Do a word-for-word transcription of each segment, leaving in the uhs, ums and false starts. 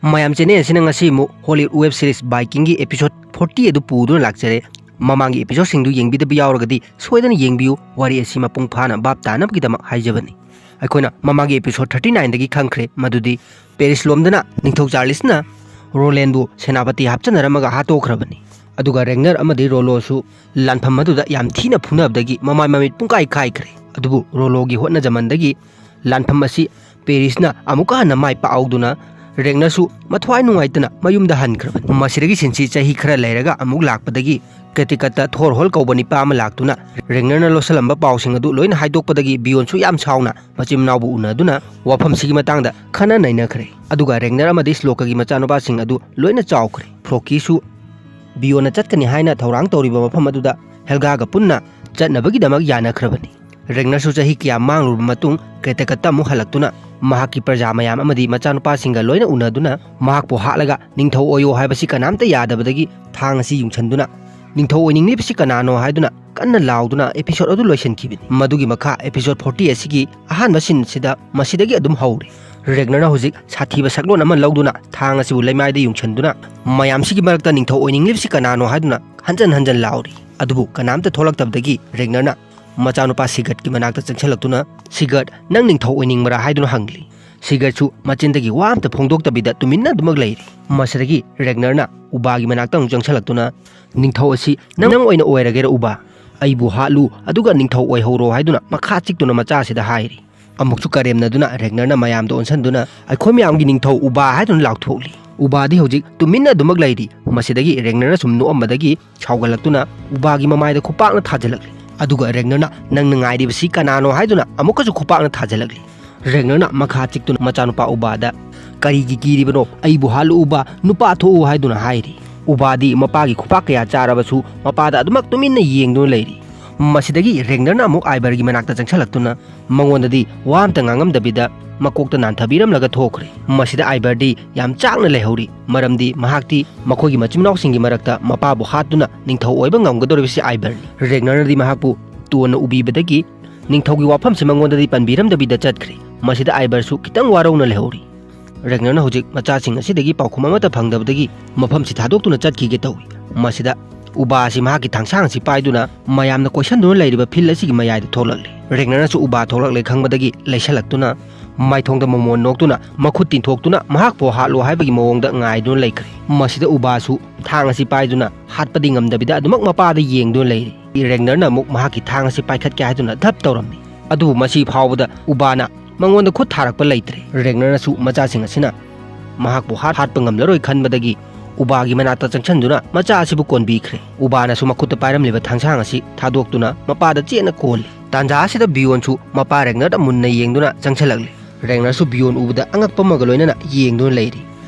ꯃꯌꯥꯝ, channel ꯑꯁꯤꯅ ꯉꯁꯤ ꯑꯃꯨꯛ Hollywood web series Vikingꯒꯤ episode forty ꯑꯗꯨ ꯄꯨꯗꯨꯅ ꯂꯥꯛꯆꯔꯦ꯫ ꯃꯃꯥꯡꯒꯤ episodeꯁꯤꯡꯗꯨ ꯌꯦꯡꯕꯤꯗꯕ ꯌꯥꯎꯔꯒꯗꯤ ꯁꯣꯏꯗꯅ ꯌꯦꯡꯕꯤꯌꯨ, ꯋꯥꯔꯤ ꯑꯁꯤ ꯃꯄꯨꯡ ꯐꯥꯅ ꯚꯥꯞ ꯇꯥꯅꯕꯒꯤꯗꯃꯛ ꯍꯥꯏꯖꯕꯅꯤ꯫ ꯑꯩꯈꯣꯏꯅ ꯃꯃꯥꯡꯒꯤ episode thirty nineꯗꯒꯤ ꯈꯪꯈ꯭ꯔꯦ ꯃꯗꯨꯗꯤ Paris ꯂꯣꯝꯗꯅ ꯅꯤꯡꯊꯧ ꯆꯥꯔꯂꯤꯁꯅ ꯔꯣꯂꯦꯟꯕꯨ ꯁꯦꯅꯥꯄꯇꯤ ꯍꯥꯞꯆꯟꯅꯔꯝꯃꯒ ꯍꯥꯠꯇꯣꯛꯈ꯭ꯔꯕꯅꯤ꯫ ꯑꯗꯨꯒ ꯔꯦꯒꯅꯔ ꯑꯃꯗꯤ ꯔꯣꯂꯣꯁꯨ ꯂꯥꯟꯐꯝ ꯑꯗꯨꯗ ꯌꯥꯝ ꯊꯤꯅ ꯐꯨꯅꯕꯗꯒꯤ ꯃꯃꯥꯏ ꯃꯃꯤꯠ ꯄꯨꯡꯀꯥꯏ ꯀꯥꯏꯈ꯭ꯔꯦ꯫ ꯑꯗꯨꯕꯨ ꯔꯣꯂꯣꯒꯤ ꯍꯣꯠꯅꯖꯃꯟꯗꯒꯤ ꯂꯥꯟꯐꯝ ꯑꯁꯤ ꯄꯦꯔꯤꯁꯅ ꯑꯃꯨꯛꯀ ꯍꯟꯅ ꯃꯥꯏ ꯄꯥꯛꯍꯧꯗꯨꯅ ꯔꯦꯒꯅꯔꯁꯨ ꯃꯊ꯭ꯋꯥꯏ ꯅꯨꯡꯉꯥꯏꯇꯅ ꯃꯌꯨꯝꯗ ꯍꯟꯈ꯭ꯔꯕꯅꯤ꯫ ꯃꯁꯤꯗꯒꯤ ꯁꯤꯟꯁꯤ ꯆꯍꯤ ꯈꯔ ꯂꯩꯔꯒ ꯑꯃꯨꯛ ꯂꯥꯛꯄꯗꯒꯤ ꯀꯦꯇꯤꯀꯠꯇ ꯊꯣꯔꯍꯣꯜ ꯀꯧꯕ ꯅꯤꯄꯥ ꯑꯃ ꯂꯥꯛꯇꯨꯅ ꯔꯦꯒꯅꯔꯅ ꯂꯣꯠꯁꯤꯜꯂꯝꯕ ꯄꯥꯎꯁꯤꯡ ꯑꯗꯨ ꯂꯣꯏꯅ ꯍꯥꯏꯗꯣꯛꯄꯗꯒꯤ ꯕꯤꯌꯣꯟꯁꯨ ꯌꯥꯝ ꯁꯥꯎꯅ ꯃꯆꯤꯟ ꯃꯅꯥꯎꯕꯨ ꯎꯅꯗꯨꯅ ꯋꯥꯐꯝꯁꯤꯒꯤ ꯃꯇꯥꯡꯗ ꯈꯟꯅ ꯅꯩꯅꯈ꯭ꯔꯦ꯫ ꯑꯗꯨꯒ ꯔꯦꯒꯅꯔ ꯑꯃꯗꯤ ꯁ꯭ꯂꯣꯀꯒꯤ ꯃꯆꯥꯅꯨꯄꯥꯁꯤꯡ ꯑꯗꯨ ꯂꯣꯏꯅ ꯆꯥꯎꯈ꯭ꯔꯦ꯫ ꯐ꯭ꯂꯣꯀꯤꯁꯨ ꯕꯤꯌꯣꯟꯅ ꯆꯠꯀꯅꯤ ꯍꯥꯏꯅ ꯊꯧꯔꯥꯡ ꯇꯧꯔꯤꯕ ꯃꯐꯝ ꯑꯗꯨꯗ ꯍꯦꯜꯒꯥꯒ ꯄꯨꯟꯅ ꯆꯠꯅꯕꯒꯤꯗꯃꯛ ꯌꯥꯅꯈ꯭ꯔꯕꯅꯤ꯫ ꯔꯦꯒꯅꯔꯁꯨ ꯆꯍꯤ ꯀꯌꯥ ꯃꯥꯡꯂꯨꯔꯕ ꯃꯇꯨꯡ ꯀ꯭ꯔꯦꯇꯀꯠꯇ ꯑꯃꯨꯛ ꯍꯜꯂꯛꯇꯨꯅ ꯃꯍꯥꯛꯀꯤ ꯄ꯭ꯔꯖꯥ ꯃꯌꯥꯝ ꯑꯃꯗꯤ ꯃꯆꯥꯅꯨꯄꯥꯁꯤꯡꯒ ꯂꯣꯏꯅ ꯎꯅꯗꯨꯅ ꯃꯍꯥꯛꯄꯨ ꯍꯥꯠꯂꯒ ꯅꯤꯡꯊꯧ ꯑꯣꯏꯌꯣ ꯍꯥꯏꯕꯁꯤ ꯀꯅꯥꯝꯇ ꯌꯥꯗꯕꯗꯒꯤ ꯊꯥꯡ ꯑꯁꯤ ꯌꯨꯡꯁꯟꯗꯨꯅ ꯅꯤꯡꯊꯧ ꯑꯣꯏꯅꯤꯡꯂꯤꯕꯁꯤ ꯀꯅꯥꯅꯣ ꯍꯥꯏꯗꯨꯅ ꯀꯟꯅ ꯂꯥꯎꯗꯨꯅ episode ꯑꯗꯨ ꯂꯣꯏꯁꯤꯟꯈꯤꯕꯅꯤ꯫ ꯃꯗꯨꯒꯤ ꯃꯈꯥ episode forty ꯑꯁꯤꯒꯤ ꯑꯍꯥꯟꯕ ꯁꯤꯟꯁꯤꯗ ꯃꯁꯤꯗꯒꯤ ꯑꯗꯨꯝ ꯍꯧꯔꯦ꯫ ꯔꯦꯒꯅꯔꯅ ꯍꯧꯖꯤꯛ ꯁꯥꯊꯤꯕ ꯁꯛꯂꯣꯟ ꯑꯃ ꯂꯧꯗꯨꯅ ꯊꯥꯡ ꯑꯁꯤꯕꯨ ꯂꯩꯃꯥꯏꯗ ꯌꯨꯡꯁꯟꯗꯨꯅ ꯃꯌꯥꯝꯁꯤꯒꯤ ꯃꯔꯛꯇ ꯅꯤꯡꯊꯧ ꯑꯣꯏꯅꯤꯡꯂꯤꯕꯁꯤ ꯀꯅꯥꯅꯣ ꯍꯥꯏꯗꯨꯅ ꯍꯟꯖꯟ ꯍꯟꯖꯟ ꯂꯥꯎꯔꯤ꯫ ꯑꯗꯨꯕꯨ ꯀꯅꯥꯝꯇ ꯊꯣꯛꯂꯛꯇꯕꯗꯒꯤ ꯔꯦꯒꯅꯔꯅ ꯃꯆꯥꯅꯨꯄꯥ ꯁꯤꯒꯠꯀꯤ ꯃꯅꯥꯛꯇ ꯆꯪꯁꯤꯜꯂꯛꯇꯨꯅ, "ꯁꯤꯒꯠ, ꯅꯪ ꯅꯤꯡꯊꯧ ꯑꯣꯏꯅꯤꯡꯕ꯭ꯔꯥ?" ꯍꯥꯏꯗꯨꯅ ꯍꯪꯂꯤ꯫ ꯁꯤꯒꯠꯁꯨ ꯃꯆꯤꯟꯗꯒꯤ ꯋꯥ ꯑꯝꯇ ꯐꯣꯡꯗꯣꯛꯇꯕꯤꯗ ꯇꯨꯃꯤꯟꯅ ꯑꯗꯨꯃꯛ ꯂꯩꯔꯤ꯫ ꯃꯁꯤꯗꯒꯤ ꯔꯦꯒꯅꯔꯅ ꯎꯕꯥꯒꯤ ꯃꯅꯥꯛꯇ ꯑꯃꯨꯛ ꯆꯪꯁꯤꯜꯂꯛꯇꯨꯅ, "ꯅꯤꯡꯊꯧ ꯑꯁꯤ ꯅꯪ ꯑꯣꯏꯅ ꯑꯣꯏꯔꯒꯦꯔꯥ ꯎꯕꯥ? ꯑꯩꯕꯨ ꯍꯥꯠꯂꯨ, ꯑꯗꯨꯒ ꯅꯤꯡꯊꯧ ꯑꯣꯏꯍꯧꯔꯣ" ꯍꯥꯏꯗꯨꯅ ꯃꯈꯥ ꯆꯤꯛꯇꯨꯅ ꯃꯆꯥꯁꯤꯗ ꯍꯥꯏꯔꯤ꯫ ꯑꯃꯨꯛꯁꯨ ꯀꯔꯦꯝꯅꯗꯨꯅ ꯔꯦꯒꯅꯔꯅ ꯃꯌꯥꯝꯗ ꯑꯣꯟꯁꯤꯟꯗꯨꯅ, "ꯑꯩꯈꯣꯏ ꯃꯌꯥꯝꯒꯤ ꯅꯤꯡꯊꯧ ꯎꯕꯥ" ꯍꯥꯏꯗꯨꯅ ꯂꯥꯎꯊꯣꯛꯂꯤ꯫ ꯎꯕꯥꯗꯤ ꯍꯧꯖꯤꯛ ꯇꯨꯃꯤꯟꯅ ꯑꯗꯨꯃꯛ ꯂꯩꯔꯤ꯫ ꯃꯁꯤꯗꯒꯤ ꯔꯦꯒꯅꯔꯅ ꯁꯨꯝ ꯅꯣꯛꯑꯝꯕꯗꯒꯤ ꯁꯥꯎꯒꯠꯂꯛꯇꯨꯅ ꯎꯕꯥꯒꯤ ꯃꯃꯥꯏꯗ ꯈꯨꯄꯥꯛꯅ ꯊꯥꯖꯤꯜꯂꯛꯂꯤ꯫ ꯑꯗꯨꯒ ꯔꯦꯒꯅꯔꯅ, "ꯅꯪꯅ ꯉꯥꯏꯔꯤꯕꯁꯤ ꯀꯅꯥꯅꯣ?" ꯍꯥꯏꯗꯨꯅ ꯑꯃꯨꯛꯀꯁꯨ ꯈꯨꯄꯥꯛꯅ ꯊꯥꯖꯤꯜꯂꯛꯂꯤ꯫ ꯔꯦꯒꯅꯔꯅ ꯃꯈꯥ ꯆꯤꯛꯇꯨꯅ ꯃꯆꯥꯅꯨꯄꯥ ꯎꯕꯥꯗ, "ꯀꯔꯤꯒꯤ ꯀꯤꯔꯤꯕꯅꯣ? ꯑꯩꯕꯨ ꯍꯥꯠꯂꯨ ꯎꯕꯥ, ꯅꯨꯄꯥ ꯊꯣꯛꯎ" ꯍꯥꯏꯗꯨꯅ ꯍꯥꯏꯔꯤ꯫ ꯎꯕꯥꯗꯤ ꯃꯄꯥꯒꯤ ꯈꯨꯄꯥꯛ ꯀꯌꯥ ꯆꯥꯔꯕꯁꯨ ꯃꯄꯥꯗ ꯑꯗꯨꯃꯛ ꯇꯨꯃꯤꯟꯅ ꯌꯦꯡꯗꯨꯅ ꯂꯩꯔꯤ꯫ ꯃꯁꯤꯗꯒꯤ ꯔꯦꯒꯅꯔꯅ ꯑꯃꯨꯛ ꯑꯥꯏꯕꯔꯒꯤ ꯃꯅꯥꯛꯇ ꯆꯪꯁꯤꯜꯂꯛꯇꯨꯅ ꯃꯉꯣꯟꯗꯗꯤ ꯋꯥ ꯑꯝꯇ ꯉꯥꯡꯉꯝꯗꯕꯤꯗ ꯃꯀꯣꯛꯇ ꯅꯥꯟꯊꯕꯤꯔꯝꯂꯒ ꯊꯣꯛꯈ꯭ꯔꯦ꯫ ꯃꯁꯤꯗ ꯑꯥꯏꯕꯔꯗꯤ ꯌꯥꯝ ꯆꯥꯛꯅ ꯂꯩꯍꯧꯔꯤ, ꯃꯔꯝꯗꯤ ꯃꯍꯥꯛꯇꯤ ꯃꯈꯣꯏꯒꯤ ꯃꯆꯤꯟ ꯃꯅꯥꯎꯁꯤꯡꯒꯤ ꯃꯔꯛꯇ ꯃꯄꯥꯕꯨ ꯍꯥꯠꯇꯨꯅ ꯅꯤꯡꯊꯧ ꯑꯣꯏꯕ ꯉꯝꯒꯗꯧꯔꯤꯕꯁꯤ ꯑꯥꯏꯕꯔꯅꯤ꯫ ꯔꯦꯒꯅꯔꯅꯗꯤ ꯃꯍꯥꯛꯄꯨ ꯇꯣꯟꯅ ꯎꯕꯤꯕꯗꯒꯤ ꯅꯤꯡꯊꯧꯒꯤ ꯋꯥꯐꯝꯁꯤ ꯃꯉꯣꯟꯗꯗꯤ ꯄꯟꯕꯤꯔꯝꯗꯕꯤꯗ ꯆꯠꯈ꯭ꯔꯦ꯫ ꯃꯁꯤꯗ ꯑꯥꯏꯕꯔꯁꯨ ꯈꯤꯇꯪ ꯋꯥꯔꯧꯅ ꯂꯩꯍꯧꯔꯤ꯫ ꯔꯦꯒꯅꯔꯅ ꯍꯧꯖꯤꯛ ꯃꯆꯥꯁꯤꯡ ꯑꯁꯤꯗꯒꯤ ꯄꯥꯎꯈꯨꯝ ꯑꯃꯠꯇ ꯐꯪꯗꯕꯗꯒꯤ ꯃꯐꯝꯁꯤ ꯊꯥꯗꯣꯛꯇꯨꯅ ꯆꯠꯈꯤꯒꯦ ꯇꯧꯏ꯫ ꯃꯁꯤꯗ ꯎꯕꯥ ꯑꯁꯤ ꯃꯍꯥꯛꯀꯤ ꯊꯥꯡꯁꯥꯡ ꯑꯁꯤ ꯄꯥꯏꯗꯨꯅ ꯃꯌꯥꯝꯅ ꯀꯣꯏꯁꯟꯗꯨꯅ ꯂꯩꯔꯤꯕ ꯐꯤꯜ ꯑꯁꯤꯒꯤ ꯃꯌꯥꯏꯗ ꯊꯣꯛꯂꯛꯂꯦ꯫ ꯔꯦꯒꯅꯔꯅꯁꯨ ꯎꯕꯥ ꯊꯣꯛꯂꯛꯂꯦ ꯈꯪꯕꯗꯒꯤ ꯂꯩꯁꯜꯂꯛꯇꯨꯅ ꯃꯥꯏꯊꯣꯡꯗ ꯃꯣꯃꯣꯟ ꯅꯣꯛꯇꯨꯅ ꯃꯈꯨꯠ ꯇꯤꯡꯊꯣꯛꯇꯨꯅ ꯃꯍꯥꯛꯄꯨ ꯍꯥꯠꯂꯣ ꯍꯥꯏꯕꯒꯤ ꯃꯑꯣꯡꯗ ꯉꯥꯏꯗꯨꯅ ꯂꯩꯈ꯭ꯔꯦ꯫ ꯃꯁꯤꯗ ꯎꯕꯥꯁꯨ ꯊꯥꯡ ꯑꯁꯤ ꯄꯥꯏꯗꯨꯅ ꯍꯥꯠꯄꯗꯤ ꯉꯝꯗꯕꯤꯗ ꯑꯗꯨꯃꯛ ꯃꯄꯥꯗ ꯌꯦꯡꯗꯨꯅ ꯂꯩꯔꯤ꯫ ꯔꯦꯒꯅꯔꯅ ꯑꯃꯨꯛ ꯃꯍꯥꯛꯀꯤ ꯊꯥꯡ ꯑꯁꯤ ꯄꯥꯏꯈꯠꯀꯦ ꯍꯥꯏꯗꯨꯅ ꯙꯞ ꯇꯧꯔꯝꯃꯤ꯫ ꯑꯗꯨꯕꯨ ꯃꯁꯤ ꯐꯥꯎꯕꯗ ꯎꯕꯥꯅ ꯃꯉꯣꯟꯗ ꯈꯨꯠ ꯊꯥꯔꯛꯄ ꯂꯩꯇ꯭ꯔꯦ꯫ ꯔꯦꯒꯅꯔꯅꯁꯨ ꯃꯆꯥꯁꯤꯡ ꯑꯁꯤꯅ ꯃꯍꯥꯛꯄꯨ ꯍꯥꯠ-, ꯍꯥꯠꯄ ꯉꯝꯂꯔꯣꯏ ꯈꯟꯕꯗꯒꯤ ꯎꯕꯥꯒꯤ ꯃꯅꯥꯛꯇ ꯆꯪꯁꯤꯟꯗꯨꯅ ꯃꯆꯥ ꯑꯁꯤꯕꯨ ꯀꯣꯟꯕꯤꯈ꯭ꯔꯦ꯫ ꯎꯕꯥꯅꯁꯨ ꯃꯈꯨꯠꯇ ꯄꯥꯏꯔꯝꯂꯤꯕ ꯊꯥꯡꯁꯥꯡ ꯑꯁꯤ ꯊꯥꯗꯣꯛꯇꯨꯅ ꯃꯄꯥꯗ ꯆꯦꯠꯅ ꯀꯣꯜꯂꯤ꯫ ꯇꯥꯟꯖꯥ ꯑꯁꯤꯗ ꯕꯤꯌꯣꯟꯁꯨ ꯃꯄꯥ ꯔꯦꯒꯅꯔꯗ ꯃꯨꯟꯅ ꯌꯦꯡꯗꯨꯅ ꯆꯪꯁꯤꯜꯂꯛꯂꯤ꯫ ꯔꯦꯒꯅꯔꯁꯨ ꯕꯤꯌꯣꯟ ꯎꯕꯗ ꯑꯉꯛꯄ ꯑꯃꯒ ꯂꯣꯏꯅꯅ ꯌꯦꯡꯗꯨꯅ ꯂꯩꯔꯤ꯫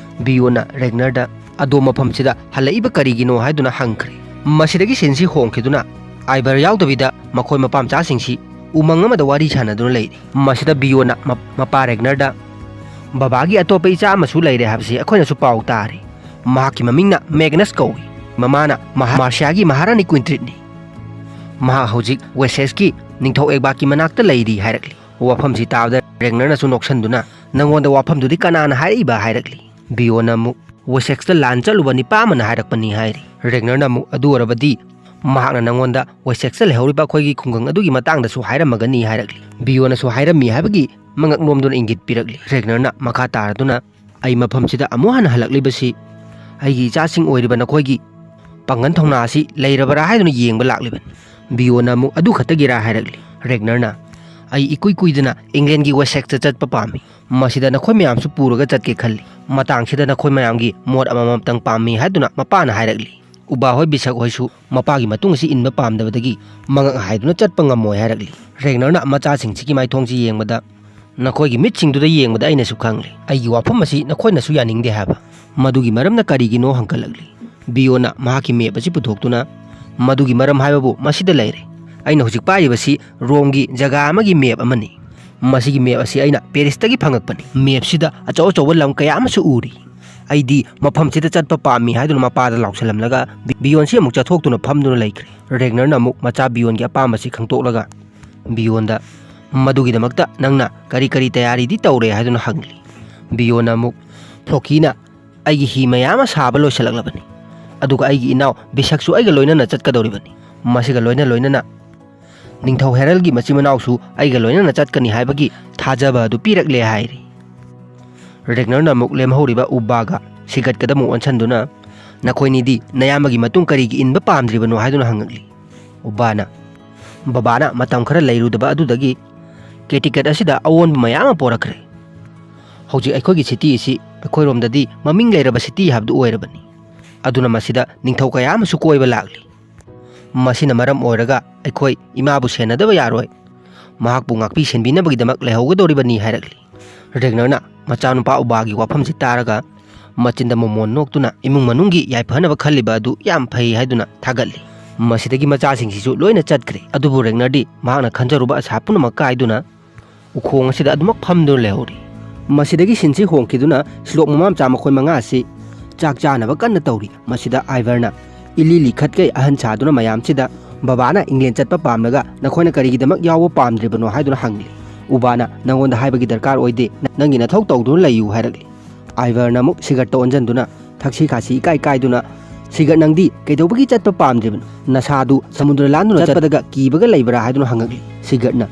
ꯕꯤꯌꯣꯟꯅ ꯔꯦꯒꯅꯔꯗ "ꯑꯗꯣꯝ ꯃꯐꯝꯁꯤꯗ ꯍꯜꯂꯛꯏꯕ ꯀꯔꯤꯒꯤꯅꯣ?" ꯍꯥꯏꯗꯨꯅ ꯍꯪꯈ꯭ꯔꯦ꯫ ꯃꯁꯤꯗꯒꯤ ꯁꯤꯟꯁꯤ ꯍꯣꯡꯈꯤꯗꯨꯅ ꯑꯥꯏꯕꯔ ꯌꯥꯎꯗꯕꯤꯗ ꯃꯈꯣꯏ ꯃꯄꯥ ꯃꯆꯥꯁꯤꯡꯁꯤ ꯎꯃꯪ ꯑꯃꯗ ꯋꯥꯔꯤ ꯁꯥꯟꯅꯗꯨꯅ ꯂꯩꯔꯤ꯫ ꯃꯁꯤꯗ ꯕꯤꯌꯣꯟꯅ ꯃ-, ꯃꯄꯥ ꯔꯦꯒꯅꯔꯗ, "ꯕꯕꯥꯒꯤ ꯑꯇꯣꯞꯄ ꯏꯆꯥ ꯑꯃꯁꯨ ꯂꯩꯔꯦ ꯍꯥꯏꯕꯁꯤ ꯑꯩꯈꯣꯏꯅꯁꯨ ꯄꯥꯎ ꯇꯥꯔꯤ꯫ ꯃꯍꯥꯛꯀꯤ ꯃꯃꯤꯡꯅ ꯃꯦꯒꯅꯁ ꯀꯧꯏ꯫ ꯃꯃꯥꯅ ꯃꯍꯥ-, ꯃꯥꯔꯁꯤꯌꯥꯒꯤ ꯃꯍꯥꯔꯥꯅꯤ ꯀ꯭ꯋꯤꯟꯇ꯭ꯔꯤꯠꯅꯤ꯫ ꯃꯍꯥꯛ ꯍꯧꯖꯤꯛ ꯋꯦꯁꯦꯛꯁꯀꯤ ꯅꯤꯡꯊꯧ ꯑꯦꯛꯕꯥꯛꯀꯤ ꯃꯅꯥꯛꯇ ꯂꯩꯔꯤ" ꯍꯥꯏꯔꯛꯂꯤ꯫ ꯋꯥꯐꯝꯁꯤ ꯇꯥꯕꯗ ꯔꯦꯒꯅꯔꯅꯁꯨ ꯅꯣꯛꯁꯟꯗꯨꯅ, "ꯅꯪꯉꯣꯟꯗ ꯋꯥꯐꯝꯗꯨꯗꯤ ꯀꯅꯥꯅ ꯍꯥꯏꯔꯛꯏꯕ?" ꯍꯥꯏꯔꯛꯂꯤ꯫ ꯕꯤꯌꯣꯟꯅ ꯑꯃꯨꯛ, "ꯋꯦꯁꯦꯛꯁꯇ ꯂꯥꯟ ꯆꯠꯂꯨꯕ ꯅꯤꯄꯥ ꯑꯃꯅ ꯍꯥꯏꯔꯛꯄꯅꯤ" ꯍꯥꯏꯔꯤ꯫ ꯔꯦꯒꯅꯔꯅ ꯑꯃꯨꯛ, "ꯑꯗꯨ ꯑꯣꯏꯔꯕꯗꯤ ꯃꯍꯥꯛꯅ ꯅꯪꯉꯣꯟꯗ ꯋꯦꯁꯦꯛꯁꯇ ꯂꯩꯍꯧꯔꯤꯕ ꯑꯩꯈꯣꯏꯒꯤ ꯈꯨꯡꯒꯪ ꯑꯗꯨꯒꯤ ꯃꯇꯥꯡꯗꯁꯨ ꯍꯥꯏꯔꯝꯃꯒꯅꯤ" ꯍꯥꯏꯔꯛꯂꯤ꯫ ꯕꯤꯌꯣꯟꯅꯁꯨ ꯍꯥꯏꯔꯝꯃꯤ ꯍꯥꯏꯕꯒꯤ ꯃꯉꯛ ꯅꯣꯝꯗꯨꯅ ꯏꯪꯒꯤꯠ ꯄꯤꯔꯛꯂꯤ꯫ ꯔꯦꯒꯅꯔꯅ ꯃꯈꯥ ꯇꯥꯔꯗꯨꯅ, "ꯑꯩ ꯃꯐꯝꯁꯤꯗ ꯑꯃꯨꯛ ꯍꯟꯅ ꯍꯜꯂꯛꯂꯤꯕꯁꯤ ꯑꯩꯒꯤ ꯏꯆꯥꯁꯤꯡ ꯑꯣꯏꯔꯤꯕ ꯅꯈꯣꯏꯒꯤ ꯄꯥꯡꯒꯜ ꯊꯧꯅꯥ ꯑꯁꯤ ꯂꯩꯔꯕꯔꯥ ꯍꯥꯏꯗꯨꯅ ꯌꯦꯡꯕ ꯂꯥꯛꯂꯤꯕꯅꯤ"꯫ ꯕꯤꯌꯣꯟꯅ ꯑꯃꯨꯛ, "ꯑꯗꯨ ꯈꯛꯇꯒꯤꯔꯥ?" ꯍꯥꯏꯔꯛꯂꯤ꯫ ꯔꯦꯒꯅꯔꯅ, "ꯑꯩ ꯏꯀꯨꯏ ꯀꯨꯏꯗꯅ ꯏꯪꯂꯦꯟꯒꯤ ꯋꯦꯁꯦꯛꯁꯇ ꯆꯠꯄ ꯄꯥꯝꯃꯤ꯫ ꯃꯁꯤꯗ ꯅꯈꯣꯏ ꯃꯌꯥꯝꯁꯨ ꯄꯨꯔꯒ ꯆꯠꯀꯦ ꯈꯜꯂꯤ꯫ ꯃꯇꯥꯡꯁꯤꯗ ꯅꯈꯣꯏ ꯃꯌꯥꯝꯒꯤ ꯃꯣꯠ ꯑꯃꯃꯝꯇꯪ ꯄꯥꯝꯃꯤ" ꯍꯥꯏꯗꯨꯅ ꯃꯄꯥꯅ ꯍꯥꯏꯔꯛꯂꯤ꯫ ꯎꯕꯥ ꯍꯣꯏ ꯕꯤꯁꯛ ꯍꯣꯏꯁꯨ ꯃꯄꯥꯒꯤ ꯃꯇꯨꯡ ꯑꯁꯤ ꯏꯟꯕ ꯄꯥꯝꯗꯕꯗꯒꯤ ꯃꯉꯛ ꯍꯥꯏꯗꯨꯅ ꯆꯠꯄ ꯉꯝꯃꯣꯏ ꯍꯥꯏꯔꯛꯂꯤ꯫ ꯔꯦꯒꯅꯔꯅ ꯃꯆꯥꯁꯤꯡꯁꯤꯒꯤ ꯃꯥꯏꯊꯣꯡꯁꯤ ꯌꯦꯡꯕꯗ, "ꯅꯈꯣꯏꯒꯤ ꯃꯤꯠꯁꯤꯡꯗꯨꯗ ꯌꯦꯡꯕꯗ ꯑꯩꯅꯁꯨ ꯈꯪꯂꯦ꯫ ꯑꯩꯒꯤ ꯋꯥꯐꯝ ꯑꯁꯤ ꯅꯈꯣꯏꯅꯁꯨ ꯌꯥꯅꯤꯡꯗꯦ ꯍꯥꯏꯕ꯫ ꯃꯗꯨꯒꯤ ꯃꯔꯝꯅ ꯀꯔꯤꯒꯤꯅꯣ?" ꯍꯪꯒꯠꯂꯛꯂꯤ꯫ ꯕꯤꯌꯣꯟꯅ ꯃꯍꯥꯛꯀꯤ ꯃꯦꯞ ꯑꯁꯤ ꯄꯨꯊꯣꯛꯇꯨꯅ, "ꯃꯗꯨꯒꯤ ꯃꯔꯝ ꯍꯥꯏꯕꯕꯨ ꯃꯁꯤꯗ ꯂꯩꯔꯦ꯫ ꯑꯩꯅ ꯍꯧꯖꯤꯛ ꯄꯥꯏꯔꯤꯕꯁꯤ ꯔꯣꯝꯒꯤ ꯖꯒꯥ ꯑꯃꯒꯤ ꯃꯦꯞ ꯑꯃꯅꯤ꯫ ꯃꯁꯤꯒꯤ ꯃꯦꯞ ꯑꯁꯤ ꯑꯩꯅ ꯄꯦꯔꯤꯁꯇꯒꯤ ꯐꯪꯉꯛꯄꯅꯤ꯫ ꯃꯦꯞꯁꯤꯗ ꯑꯆꯧ ꯑꯆꯧꯕ ꯂꯝ ꯀꯌꯥ ꯑꯃꯁꯨ ꯎꯔꯤ꯫ ꯑꯩꯗꯤ ꯃꯐꯝꯁꯤꯗ ꯆꯠꯄ ꯄꯥꯝꯃꯤ" ꯍꯥꯏꯗꯨꯅ ꯃꯄꯥꯗ ꯂꯥꯎꯁꯜꯂꯝꯂꯒ ꯕꯤ-, ꯕꯤꯌꯣꯟꯁꯤ ꯑꯃꯨꯛ ꯆꯠꯊꯣꯛꯇꯨꯅ ꯐꯝꯗꯨꯅ ꯂꯩꯈ꯭ꯔꯦ꯫ ꯔꯦꯒꯅꯔꯅ ꯑꯃꯨꯛ ꯃꯆꯥ ꯕꯤꯌꯣꯟꯒꯤ ꯑꯄꯥꯝꯕꯁꯤ ꯈꯪꯗꯣꯛꯂꯒ ꯕꯤꯌꯣꯟꯗ, "ꯃꯗꯨꯒꯤꯗꯃꯛꯇ ꯅꯪꯅ ꯀꯔꯤ ꯀꯔꯤ ꯇꯌꯥꯔꯤꯗꯤ ꯇꯧꯔꯦ?" ꯍꯥꯏꯗꯨꯅ ꯍꯪꯂꯤ꯫ ꯕꯤꯌꯣꯅ ꯑꯃꯨꯛ, "ꯐ꯭ꯂꯣꯀꯤꯅ ꯑꯩꯒꯤ ꯍꯤ ꯃꯌꯥꯝ ꯑꯃ ꯁꯥꯕ ꯂꯣꯏꯁꯤꯜꯂꯛꯂꯕꯅꯤ, ꯑꯗꯨꯒ ꯑꯩꯒꯤ ꯏꯅꯥꯎ ꯕꯤꯁꯛꯁꯨ ꯑꯩꯒ ꯂꯣꯏꯅꯅ ꯆꯠꯀꯗꯧꯔꯤꯕꯅꯤ꯫ ꯃꯁꯤꯒ ꯂꯣꯏꯅ ꯂꯣꯏꯅꯅ ꯅꯤꯡꯊꯧ ꯍꯦꯔꯜꯒꯤ ꯃꯆꯤꯟ ꯃꯅꯥꯎꯁꯨ ꯑꯩꯒ ꯂꯣꯏꯅꯅ ꯆꯠꯀꯅꯤ ꯍꯥꯏꯕꯒꯤ ꯊꯥꯖꯕ ꯑꯗꯨ ꯄꯤꯔꯛꯂꯦ" ꯍꯥꯏꯔꯤ꯫ ꯔꯦꯒꯅꯔꯅ ꯑꯃꯨꯛ ꯂꯦꯝꯍꯧꯔꯤꯕ ꯎꯕꯥꯒ ꯁꯤꯒꯠꯀꯗ ꯑꯃꯨꯛ ꯑꯣꯟꯁꯤꯟꯗꯨꯅ, "ꯅꯈꯣꯏꯅꯤꯗꯤ ꯅꯌꯥꯝꯕꯒꯤ ꯃꯇꯨꯡ ꯀꯔꯤꯒꯤ ꯏꯟꯕ ꯄꯥꯝꯗ꯭ꯔꯤꯕꯅꯣ?" ꯍꯥꯏꯗꯨꯅ ꯍꯪꯉꯛꯂꯤ꯫ ꯎꯕꯥꯅ, "ꯕꯕꯥꯅ ꯃꯇꯝ ꯈꯔ ꯂꯩꯔꯨꯗꯕ ꯑꯗꯨꯗꯒꯤ ꯀꯦꯇꯤꯀꯦꯠ ꯑꯁꯤꯗ ꯑꯑꯣꯟꯕ ꯃꯌꯥꯝ ꯑꯃ ꯄꯣꯔꯛꯈ꯭ꯔꯦ꯫ ꯍꯧꯖꯤꯛ ꯑꯩꯈꯣꯏꯒꯤ ꯁꯤꯇꯤ ꯑꯁꯤ ꯑꯩꯈꯣꯏꯔꯣꯝꯗꯗꯤ ꯃꯃꯤꯡ ꯂꯩꯔꯕ ꯁꯤꯇꯤ ꯍꯥꯏꯕꯗꯨ ꯑꯣꯏꯔꯕꯅꯤ꯫ ꯑꯗꯨꯅ ꯃꯁꯤꯗ ꯅꯤꯡꯊꯧ ꯀꯌꯥ ꯑꯃꯁꯨ ꯀꯣꯏꯕ ꯂꯥꯛꯂꯤ꯫ ꯃꯁꯤꯅ ꯃꯔꯝ ꯑꯣꯏꯔꯒ ꯑꯩꯈꯣꯏ ꯏꯃꯥꯕꯨ ꯁꯦꯟꯅꯗꯕ ꯌꯥꯔꯣꯏ꯫ ꯃꯍꯥꯛꯄꯨ ꯉꯥꯛꯄꯤ ꯁꯦꯟꯕꯤꯅꯕꯒꯤꯗꯃꯛ ꯂꯩꯍꯧꯒꯗꯧꯔꯤꯕꯅꯤ" ꯍꯥꯏꯔꯛꯂꯤ꯫ ꯔꯦꯒꯅꯔꯅ ꯃꯆꯥꯅꯨꯄꯥ ꯎꯕꯥꯒꯤ ꯋꯥꯐꯝꯁꯤ ꯇꯥꯔꯒ ꯃꯆꯤꯟꯗ ꯃꯣꯃꯣꯟ ꯅꯣꯛꯇꯨꯅ ꯏꯃꯨꯡ ꯃꯅꯨꯡꯒꯤ ꯌꯥꯏꯐꯅꯕ ꯈꯜꯂꯤꯕ ꯑꯗꯨ ꯌꯥꯝ ꯐꯩ ꯍꯥꯏꯗꯨꯅ ꯊꯥꯒꯠꯂꯤ꯫ ꯃꯁꯤꯗꯒꯤ ꯃꯆꯥꯁꯤꯡꯁꯤꯁꯨ ꯂꯣꯏꯅ ꯆꯠꯈ꯭ꯔꯦ꯫ ꯑꯗꯨꯕꯨ ꯔꯦꯒꯅꯔꯗꯤ ꯃꯍꯥꯛꯅ ꯈꯟꯖꯔꯨꯕ ꯑꯁꯥ ꯄꯨꯝꯅꯃꯛ ꯀꯥꯏꯗꯨꯅ ꯎꯈꯣꯡ ꯑꯁꯤꯗ ꯑꯗꯨꯃꯛ ꯐꯝꯗꯨꯅ ꯂꯩꯍꯧꯔꯤ꯫ ꯃꯁꯤꯗꯒꯤ ꯁꯤꯟꯁꯤ ꯍꯣꯡꯈꯤꯗꯨꯅ ꯁꯤꯂꯣꯛ ꯃꯃꯥ ꯃꯆꯥ ꯃꯈꯣꯏ ꯃꯉꯥ ꯑꯁꯤ ꯆꯥꯛ ꯆꯥꯅꯕ ꯀꯟꯅ ꯇꯧꯔꯤ꯫ ꯃꯁꯤꯗ ꯑꯥꯏꯚꯔꯅ ꯏꯂꯤ ꯂꯤꯈꯠꯀꯩ ꯑꯍꯟ ꯁꯥꯗꯨꯅ ꯃꯌꯥꯝꯁꯤꯗ, "ꯕꯕꯥꯅ ꯏꯪꯂꯦꯟ ꯆꯠꯄ ꯄꯥꯝꯂꯒ ꯅꯈꯣꯏꯅ ꯀꯔꯤꯒꯤꯗꯃꯛ ꯌꯥꯎꯕ ꯄꯥꯝꯗ꯭ꯔꯤꯕꯅꯣ?" ꯍꯥꯏꯗꯨꯅ ꯍꯪꯂꯤ꯫ ꯎꯕꯥꯅ, "ꯅꯪꯉꯣꯟꯗ ꯍꯥꯏꯕꯒꯤ ꯗꯔꯀꯥꯔ ꯑꯣꯏꯗꯦ, ꯅꯪꯒꯤ ꯅꯊꯧ ꯇꯧꯗꯨꯅ ꯂꯩꯌꯨ" ꯍꯥꯏꯔꯛꯂꯤ꯫ ꯑꯥꯏꯚꯔꯅ ꯑꯃꯨꯛ ꯁꯤꯒꯔꯠꯇ ꯑꯣꯟꯁꯤꯟꯗꯨꯅ ꯊꯛꯁꯤ ꯈꯥꯁꯤ ꯏꯀꯥꯏ ꯀꯥꯏꯗꯨꯅ, "ꯁꯤꯒꯔꯠ, ꯅꯪꯗꯤ ꯀꯩꯗꯧꯕꯒꯤ ꯆꯠꯄ ꯄꯥꯝꯗ꯭ꯔꯤꯕꯅꯣ? ꯅꯁꯥꯗꯨ ꯁꯃꯨꯗ꯭ꯔ ꯂꯥꯟꯗꯨꯅ ꯆꯠꯄꯗꯒ ꯀꯤꯕꯒ ꯂꯩꯕ꯭ꯔꯥ?" ꯍꯥꯏꯗꯨꯅ ꯍꯪꯉꯛꯂꯤ꯫ ꯁꯤꯒꯔꯠꯅ,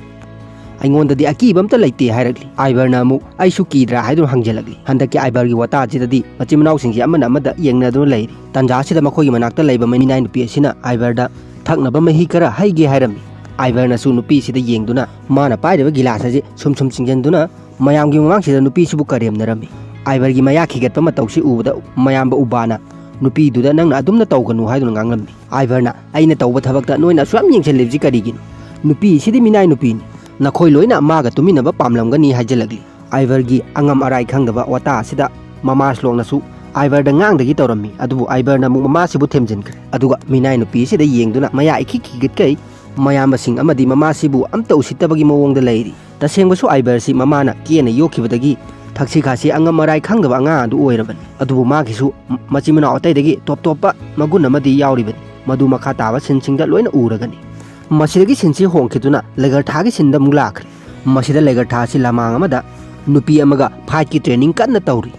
"ꯑꯩꯉꯣꯟꯗꯗꯤ ꯑꯀꯤꯕ ꯑꯝꯇ ꯂꯩꯇꯦ" ꯍꯥꯏꯔꯛꯂꯤ꯫ ꯑꯥꯏꯚꯔꯅ ꯑꯃꯨꯛ, "ꯑꯩꯁꯨ ꯀꯤꯗ꯭ꯔꯥ?" ꯍꯥꯏꯗꯨꯅ ꯍꯪꯖꯜꯂꯛꯂꯤ꯫ ꯍꯟꯗꯛꯀꯤ ꯑꯥꯏꯚꯔꯒꯤ ꯋꯥꯇꯥꯁꯤꯗꯗꯤ ꯃꯆꯤꯟ ꯃꯅꯥꯎꯁꯤꯡꯁꯤ ꯑꯃꯅ ꯑꯃꯗ ꯌꯦꯡꯅꯗꯨꯅ ꯂꯩꯔꯤ꯫ ꯇꯥꯟꯖꯥꯁꯤꯗ ꯃꯈꯣꯏꯒꯤ ꯃꯅꯥꯛꯇ ꯂꯩꯕ ꯃꯤꯅꯥꯏ ꯅꯨꯄꯤ ꯑꯁꯤꯅ ꯑꯥꯏꯚꯔꯗ ꯊꯛꯅꯕ ꯃꯍꯤ ꯈꯔ ꯍꯩꯒꯦ ꯍꯥꯏꯔꯝꯃꯤ꯫ ꯑꯥꯏꯚꯔꯅꯁꯨ ꯅꯨꯄꯤꯁꯤꯗ ꯌꯦꯡꯗꯨꯅ ꯃꯥꯅ ꯄꯥꯏꯔꯤꯕ ꯒꯤꯂꯥꯁ ꯑꯁꯤ ꯁꯨꯝ ꯁꯨꯝ ꯆꯤꯡꯁꯤꯟꯗꯨꯅ ꯃꯌꯥꯝꯒꯤ ꯃꯃꯥꯡꯁꯤꯗ ꯅꯨꯄꯤꯁꯤꯕꯨ ꯀꯔꯦꯝꯅꯔꯝꯃꯤ꯫ ꯑꯥꯏꯚꯔꯒꯤ ꯃꯌꯥ ꯈꯤꯒꯠꯄ ꯃꯇꯧꯁꯤ ꯎꯕꯗ ꯃꯌꯥꯝꯕ ꯎꯕꯥꯅ, "ꯅꯨꯄꯤꯗꯨꯗ ꯅꯪꯅ ꯑꯗꯨꯝꯅ ꯇꯧꯒꯅꯨ" ꯍꯥꯏꯗꯨꯅ ꯉꯥꯡꯂꯝꯃꯤ꯫ ꯑꯥꯏꯚꯔꯅ, "ꯑꯩꯅ ꯇꯧꯕ ꯊꯕꯛꯇ ꯅꯣꯏꯅ ꯑꯁꯨꯛ ꯌꯥꯝ ꯌꯦꯡꯁꯤꯜꯂꯤꯕꯁꯤ ꯀꯔꯤꯒꯤꯅꯣ? ꯅꯨꯄꯤ ꯑꯁꯤꯗꯤ ꯃꯤꯅꯥꯏ ꯅꯨꯄꯤꯅꯤ꯫ ꯅꯈꯣꯏ ꯂꯣꯏꯅ ꯃꯥꯒ ꯇꯨꯃꯤꯟꯅꯕ ꯄꯥꯝꯂꯝꯒꯅꯤ" ꯍꯥꯏꯖꯤꯜꯂꯛꯂꯤ꯫ ꯑꯥꯏꯚꯔꯒꯤ ꯑꯉꯝ ꯑꯔꯥꯏ ꯈꯪꯗꯕ ꯋꯥꯇꯥ ꯑꯁꯤꯗ ꯃꯃꯥ ꯁ꯭ꯂꯣꯛꯅꯁꯨ ꯑꯥꯏꯚꯔꯗ ꯉꯥꯡꯗꯒꯤ ꯇꯧꯔꯝꯃꯤ꯫ ꯑꯗꯨꯕꯨ ꯑꯥꯏꯚꯔꯅ ꯑꯃꯨꯛ ꯃꯃꯥꯁꯤꯕꯨ ꯊꯦꯝꯖꯤꯟꯈ꯭ꯔꯦ꯫ ꯑꯗꯨꯒ ꯃꯤꯅꯥꯏ ꯅꯨꯄꯤ ꯑꯁꯤꯗ ꯌꯦꯡꯗꯨꯅ ꯃꯌꯥ ꯏꯈꯤ ꯈꯤꯒꯠꯀꯩ ꯃꯌꯥꯝꯕꯁꯤꯡ ꯑꯃꯗꯤ ꯃꯃꯥꯁꯤꯕꯨ ꯑꯝꯇ ꯎꯁꯤꯠꯇꯕꯒꯤ ꯃꯑꯣꯡꯗ ꯂꯩꯔꯤ꯫ ꯇꯁꯦꯡꯕꯁꯨ ꯑꯥꯏꯚꯔꯁꯤ ꯃꯃꯥꯅ ꯀꯦꯅ ꯌꯣꯛꯈꯤꯕꯗꯒꯤ ꯊꯛꯁꯤ ꯈꯥꯁꯤ ꯑꯉꯝ ꯑꯔꯥꯏ ꯈꯪꯗꯕ ꯑꯉꯥꯡ ꯑꯗꯨ ꯑꯣꯏꯔꯕꯅꯤ꯫ ꯑꯗꯨꯕꯨ ꯃꯥꯒꯤꯁꯨ ꯃꯆꯤꯟ ꯃꯅꯥꯎ ꯑꯇꯩꯗꯒꯤ ꯇꯣꯞ ꯇꯣꯞꯄ ꯃꯒꯨꯟ ꯑꯃꯗꯤ ꯌꯥꯎꯔꯤꯕꯅꯤ꯫ ꯃꯗꯨ ꯃꯈꯥ ꯇꯥꯕ ꯁꯤꯟꯁꯤꯡꯗ ꯂꯣꯏꯅ ꯎꯔꯒꯅꯤ꯫ ꯃꯁꯤꯗꯒꯤ ꯁꯤꯟꯁꯤ ꯍꯣꯡꯈꯤꯗꯨꯅ ꯂꯩꯒꯔꯊꯥꯒꯤ ꯁꯤꯟꯗ ꯑꯃꯨꯛ ꯂꯥꯛꯈ꯭ꯔꯦ꯫ ꯃꯁꯤꯗ ꯂꯩꯒꯔꯊꯥ ꯑꯁꯤ ꯂꯃꯥꯡ ꯑꯃꯗ ꯅꯨꯄꯤ ꯑꯃꯒ ꯐꯥꯏꯠꯀꯤ ꯇ꯭ꯔꯦꯅꯤꯡ ꯀꯟꯅ ꯇꯧꯔꯤ꯫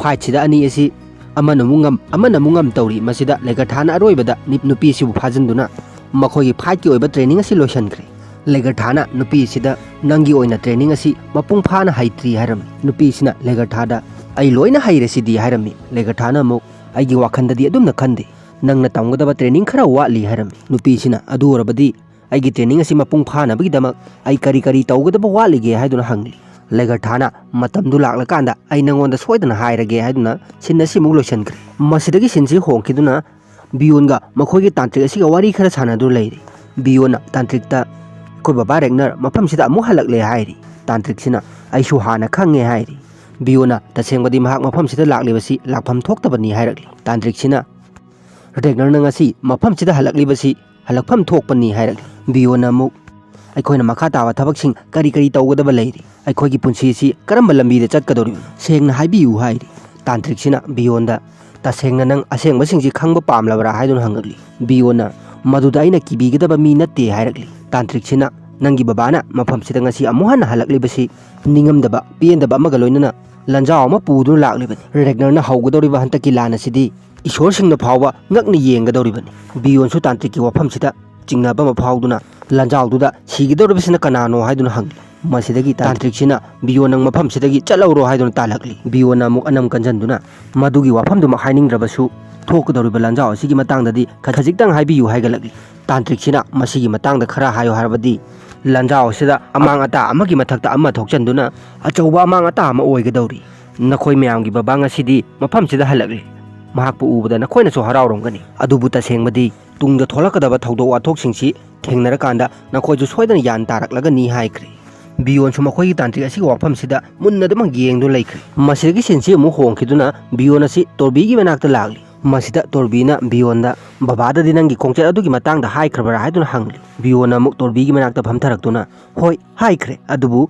ꯐꯥꯏꯠꯁꯤꯗ ꯑꯅꯤ ꯑꯁꯤ ꯑꯃꯅ ꯑꯃꯨꯛ ꯉꯝ ꯑꯃꯅ ꯑꯃꯨꯛ ꯉꯝ ꯇꯧꯔꯤ꯫ ꯃꯁꯤꯗ ꯂꯦꯒꯔꯊꯥꯅ ꯑꯔꯣꯏꯕꯗ ꯅꯤ- ꯅꯨꯄꯤꯁꯤꯕꯨ ꯐꯥꯖꯤꯟꯗꯨꯅ ꯃꯈꯣꯏꯒꯤ ꯐꯥꯏꯠꯀꯤ ꯑꯣꯏꯕ ꯇ꯭ꯔꯦꯅꯤꯡ ꯑꯁꯤ ꯂꯣꯏꯁꯤꯟꯈ꯭ꯔꯦ꯫ ꯂꯦꯒꯔꯊꯥꯅ ꯅꯨꯄꯤꯁꯤꯗ "ꯅꯪꯒꯤ ꯑꯣꯏꯅ ꯇ꯭ꯔꯦꯅꯤꯡ ꯑꯁꯤ ꯃꯄꯨꯡ ꯐꯥꯅ ꯍꯩꯇ꯭ꯔꯤ" ꯍꯥꯏꯔꯝꯃꯤ꯫ ꯅꯨꯄꯤꯁꯤꯅ ꯂꯦꯒꯔꯊꯥꯗ "ꯑꯩ ꯂꯣꯏꯅ ꯍꯩꯔꯦ ꯁꯤꯗꯤ" ꯍꯥꯏꯔꯝꯃꯤ꯫ ꯂꯦꯒꯔꯊꯥꯅ ꯑꯃꯨꯛ "ꯑꯩꯒꯤ ꯋꯥꯈꯜꯗꯗꯤ ꯑꯗꯨꯝꯅ ꯈꯟꯗꯦ, ꯅꯪꯅ ꯇꯝꯒꯗꯕ ꯇ꯭ꯔꯦꯅꯤꯡ ꯈꯔ ꯋꯥꯠꯂꯤ" ꯍꯥꯏꯔꯝꯃꯤ꯫ ꯅꯨꯄꯤꯁꯤꯅ "ꯑꯗꯨ ꯑꯣꯏꯔꯕꯗꯤ ꯑꯩꯒꯤ ꯇ꯭ꯔꯦꯅꯤꯡ ꯑꯁꯤ ꯃꯄꯨꯡ ꯐꯥꯅꯕꯒꯤꯗꯃꯛ ꯑꯩ ꯀꯔꯤ ꯀꯔꯤ ꯇꯧꯒꯗꯕ ꯋꯥꯠꯂꯤꯒꯦ?" ꯍꯥꯏꯗꯨꯅ ꯍꯪꯂꯤ꯫ ꯂꯦꯒꯔꯊꯥꯅ "ꯃꯇꯝꯗꯨ ꯂꯥꯛꯂꯀꯥꯟꯗ ꯑꯩ ꯅꯪꯉꯣꯟꯗ ꯁꯣꯏꯗꯅ ꯍꯥꯏꯔꯒꯦ" ꯍꯥꯏꯗꯨꯅ ꯁꯤꯟ ꯑꯁꯤꯃꯨꯛ ꯂꯣꯏꯁꯤꯟꯈ꯭ꯔꯦ꯫ ꯃꯁꯤꯗꯒꯤ ꯁꯤꯟꯁꯤ ꯍꯣꯡꯈꯤꯗꯨꯅ ꯕꯤꯌꯣꯟꯒ ꯃꯈꯣꯏꯒꯤ ꯇꯥꯟꯇ꯭ꯔꯤꯛ ꯑꯁꯤꯒ ꯋꯥꯔꯤ ꯈꯔ ꯁꯥꯟꯅꯗꯨꯅ ꯂꯩꯔꯤ꯫ ꯕꯤꯌꯣꯟꯅ ꯇꯥꯟꯇ꯭ꯔꯤꯛꯇ "ꯑꯩꯈꯣꯏ ꯕꯕꯥ ꯔꯦꯒꯅꯔ ꯃꯐꯝꯁꯤꯗ ꯑꯃꯨꯛ ꯍꯜꯂꯛꯂꯦ" ꯍꯥꯏꯔꯤ꯫ ꯇꯥꯟꯇ꯭ꯔꯤꯛꯁꯤꯅ "ꯑꯩꯁꯨ ꯍꯥꯟꯅ ꯈꯪꯉꯦ" ꯍꯥꯏꯔꯤ꯫ ꯕꯤꯌꯣꯟꯅ "ꯇꯁꯦꯡꯕꯗꯤ ꯃꯍꯥꯛ ꯃꯐꯝꯁꯤꯗ ꯂꯥꯛꯂꯤꯕꯁꯤ ꯂꯥꯛꯐꯝ ꯊꯣꯛꯇꯕꯅꯤ" ꯍꯥꯏꯔꯛꯂꯤ꯫ ꯇꯥꯟꯇ꯭ꯔꯤꯛꯁꯤꯅ "ꯔꯦꯒꯅꯔꯅ ꯉꯁꯤ ꯃꯐꯝꯁꯤꯗ ꯍꯜꯂꯛꯂꯤꯕꯁꯤ ꯍꯜꯂꯛꯐꯝ ꯊꯣꯛꯄꯅꯤ" ꯍꯥꯏꯔꯛꯂꯤ꯫ ꯕꯤꯌꯣꯟꯅ ꯑꯃꯨꯛ "ꯑꯩꯈꯣꯏꯅ ꯃꯈꯥ ꯇꯥꯕ ꯊꯕꯛꯁꯤꯡ ꯀꯔꯤ ꯀꯔꯤ ꯇꯧꯒꯗꯕ ꯂꯩꯔꯤ? ꯑꯩꯈꯣꯏꯒꯤ ꯄꯨꯟꯁꯤꯁꯤ ꯀꯔꯝꯕ ꯂꯝꯕꯤꯗ ꯆꯠꯀꯗꯧꯔꯤꯕꯅꯣ? ꯁꯦꯡꯅ ꯍꯥꯏꯕꯤꯌꯨ" ꯍꯥꯏꯔꯤ꯫ ꯇꯥꯟꯇ꯭ꯔꯤꯛꯁꯤꯅ ꯕꯤꯌꯣꯟꯗ "ꯇꯁꯦꯡꯅ ꯅꯪ ꯑꯁꯦꯡꯕꯁꯤꯡꯁꯤ ꯈꯪꯕ ꯄꯥꯝꯂꯕ꯭ꯔꯥ?" ꯍꯥꯏꯗꯨꯅ ꯍꯪꯉꯛꯂꯤ꯫ ꯕꯤꯌꯣꯟꯅ "ꯃꯗꯨꯗ ꯑꯩꯅ ꯀꯤꯕꯤꯒꯗꯕ ꯃꯤ ꯅꯠꯇꯦ" ꯍꯥꯏꯔꯛꯂꯤ꯫ ꯇꯥꯟꯇ꯭ꯔꯤꯛꯁꯤꯅ "ꯅꯪꯒꯤ ꯕꯕꯥꯅ ꯃꯐꯝꯁꯤꯗ ꯉꯁꯤ ꯑꯃꯨꯛ ꯍꯟꯅ ꯍꯜꯂꯛꯂꯤꯕꯁꯤ ꯅꯤꯡꯉꯝꯗꯕ ꯄꯦꯟꯗꯕ ꯑꯃꯒ ꯂꯣꯏꯅꯅ ꯂꯟꯖꯥꯎ ꯑꯃ ꯄꯨꯗꯨꯅ ꯂꯥꯛꯂꯤꯕꯅꯤ꯫ ꯔꯦꯒꯅꯔꯅ ꯍꯧꯒꯗꯧꯔꯤꯕ ꯍꯟꯗꯛꯀꯤ ꯂꯥꯟ ꯑꯁꯤꯗꯤ ꯏꯁꯣꯔꯁꯤꯡꯅ ꯐꯥꯎꯕ ꯉꯛꯅ ꯌꯦꯡꯒꯗꯧꯔꯤꯕꯅꯤ"꯫ ꯕꯤꯌꯣꯟꯁꯨ ꯇꯥꯟꯇ꯭ꯔꯤꯛꯀꯤ ꯋꯥꯐꯝꯁꯤꯗ ꯆꯤꯡꯅꯕ ꯑꯃ ꯐꯥꯎꯗꯨꯅ "ꯂꯟꯖꯥꯎꯗꯨꯗ ꯁꯤꯒꯗꯧꯔꯤꯕꯁꯤꯅ ꯀꯅꯥꯅꯣ?" ꯍꯥꯏꯗꯨꯅ ꯍꯪꯂꯤ꯫ ꯃꯁꯤꯗꯒꯤ ꯇꯥꯟꯇ꯭ꯔꯤꯛꯁꯤꯅ ꯕꯤꯌꯣꯟ ꯅꯪ ꯃꯐꯝꯁꯤꯗꯒꯤ ꯆꯠꯍꯧꯔꯣ ꯍꯥꯏꯗꯨꯅ ꯇꯥꯜꯂꯛꯂꯤ꯫ ꯕꯤꯌꯣꯟꯅ ꯑꯃꯨꯛ ꯑꯅꯝ ꯀꯟꯖꯟꯗꯨꯅ "ꯃꯗꯨꯒꯤ ꯋꯥꯐꯝꯗꯨꯃꯛ ꯍꯥꯏꯅꯤꯡꯗ꯭ꯔꯕꯁꯨ ꯊꯣꯛꯀꯗꯧꯔꯤꯕ ꯂꯟꯖꯥꯎ ꯑꯁꯤꯒꯤ ꯃꯇꯥꯡꯗꯗꯤ ꯈꯖꯤꯛꯇꯪ ꯍꯥꯏꯕꯤꯌꯨ" ꯍꯥꯏꯒꯠꯂꯛꯂꯤ꯫ ꯇꯥꯟꯇ꯭ꯔꯤꯛꯁꯤꯅ "ꯃꯁꯤꯒꯤ ꯃꯇꯥꯡꯗ ꯈꯔ ꯍꯥꯏꯌꯨ ꯍꯥꯏꯔꯕꯗꯤ ꯂꯟꯖꯥꯎ ꯑꯁꯤꯗ ꯑꯃꯥꯡ ꯑꯇꯥ ꯑꯃꯒꯤ ꯃꯊꯛꯇ ꯑꯃ ꯊꯣꯛꯆꯟꯗꯨꯅ ꯑꯆꯧꯕ ꯑꯃꯥꯡ ꯑꯇꯥ ꯑꯃ ꯑꯣꯏꯒꯗꯧꯔꯤ꯫ ꯅꯈꯣꯏ ꯃꯌꯥꯝꯒꯤ ꯕꯕꯥ ꯉꯁꯤꯗꯤ ꯃꯐꯝꯁꯤꯗ ꯍꯜꯂꯛꯂꯤ꯫ ꯃꯍꯥꯛꯄꯨ ꯎꯕꯗ ꯅꯈꯣꯏꯅꯁꯨ ꯍꯔꯥꯎꯔꯝꯒꯅꯤ꯫ ꯑꯗꯨꯕꯨ ꯇꯁꯦꯡꯕꯗꯤ ꯇꯨꯡꯗ ꯊꯣꯛꯂꯛꯀꯗꯕ ꯊꯧꯗꯣꯛ ꯋꯥꯊꯣꯛꯁꯤꯡꯁꯤ ꯊꯦꯡꯅꯔꯀꯥꯟꯗ ꯅꯈꯣꯏꯁꯨ ꯁꯣꯏꯗꯅ ꯒ꯭ꯌꯥꯟ ꯇꯥꯔꯛꯂꯒꯅꯤ" ꯍꯥꯏꯈ꯭ꯔꯦ꯫ ꯕꯤꯌꯣꯟꯁꯨ ꯃꯈꯣꯏꯒꯤ ꯇꯥꯟꯇ꯭ꯔꯤꯛ ꯑꯁꯤꯒꯤ ꯋꯥꯐꯝꯁꯤꯗ ꯃꯨꯟꯅ ꯑꯗꯨꯃꯛ ꯌꯦꯡꯗꯨꯅ ꯂꯩꯈ꯭ꯔꯦ꯫ ꯃꯁꯤꯗꯒꯤ ꯁꯤꯟꯁꯤ ꯑꯃꯨꯛ ꯍꯣꯡꯈꯤꯗꯨꯅ ꯕꯤꯌꯣꯟ ꯑꯁꯤ ꯇꯣꯔꯕꯤꯒꯤ ꯃꯅꯥꯛꯇ ꯂꯥꯛꯂꯤ꯫ ꯃꯁꯤꯗ ꯇꯣꯔꯕꯤꯅ ꯕꯤꯌꯣꯟꯗ "ꯕꯕꯥꯗꯗꯤ ꯅꯪꯒꯤ ꯈꯣꯡꯆꯠ ꯑꯗꯨꯒꯤ ꯃꯇꯥꯡꯗ ꯍꯥꯏꯈ꯭ꯔꯕ꯭ꯔꯥ?" ꯍꯥꯏꯗꯨꯅ ꯍꯪꯂꯤ꯫ ꯕꯤꯌꯣꯟꯅ ꯑꯃꯨꯛ ꯇꯣꯔꯕꯤꯒꯤ ꯃꯅꯥꯛꯇ ꯐꯝꯊꯔꯛꯇꯨꯅ "ꯍꯣꯏ, ꯍꯥꯏꯈ꯭ꯔꯦ, ꯑꯗꯨꯕꯨ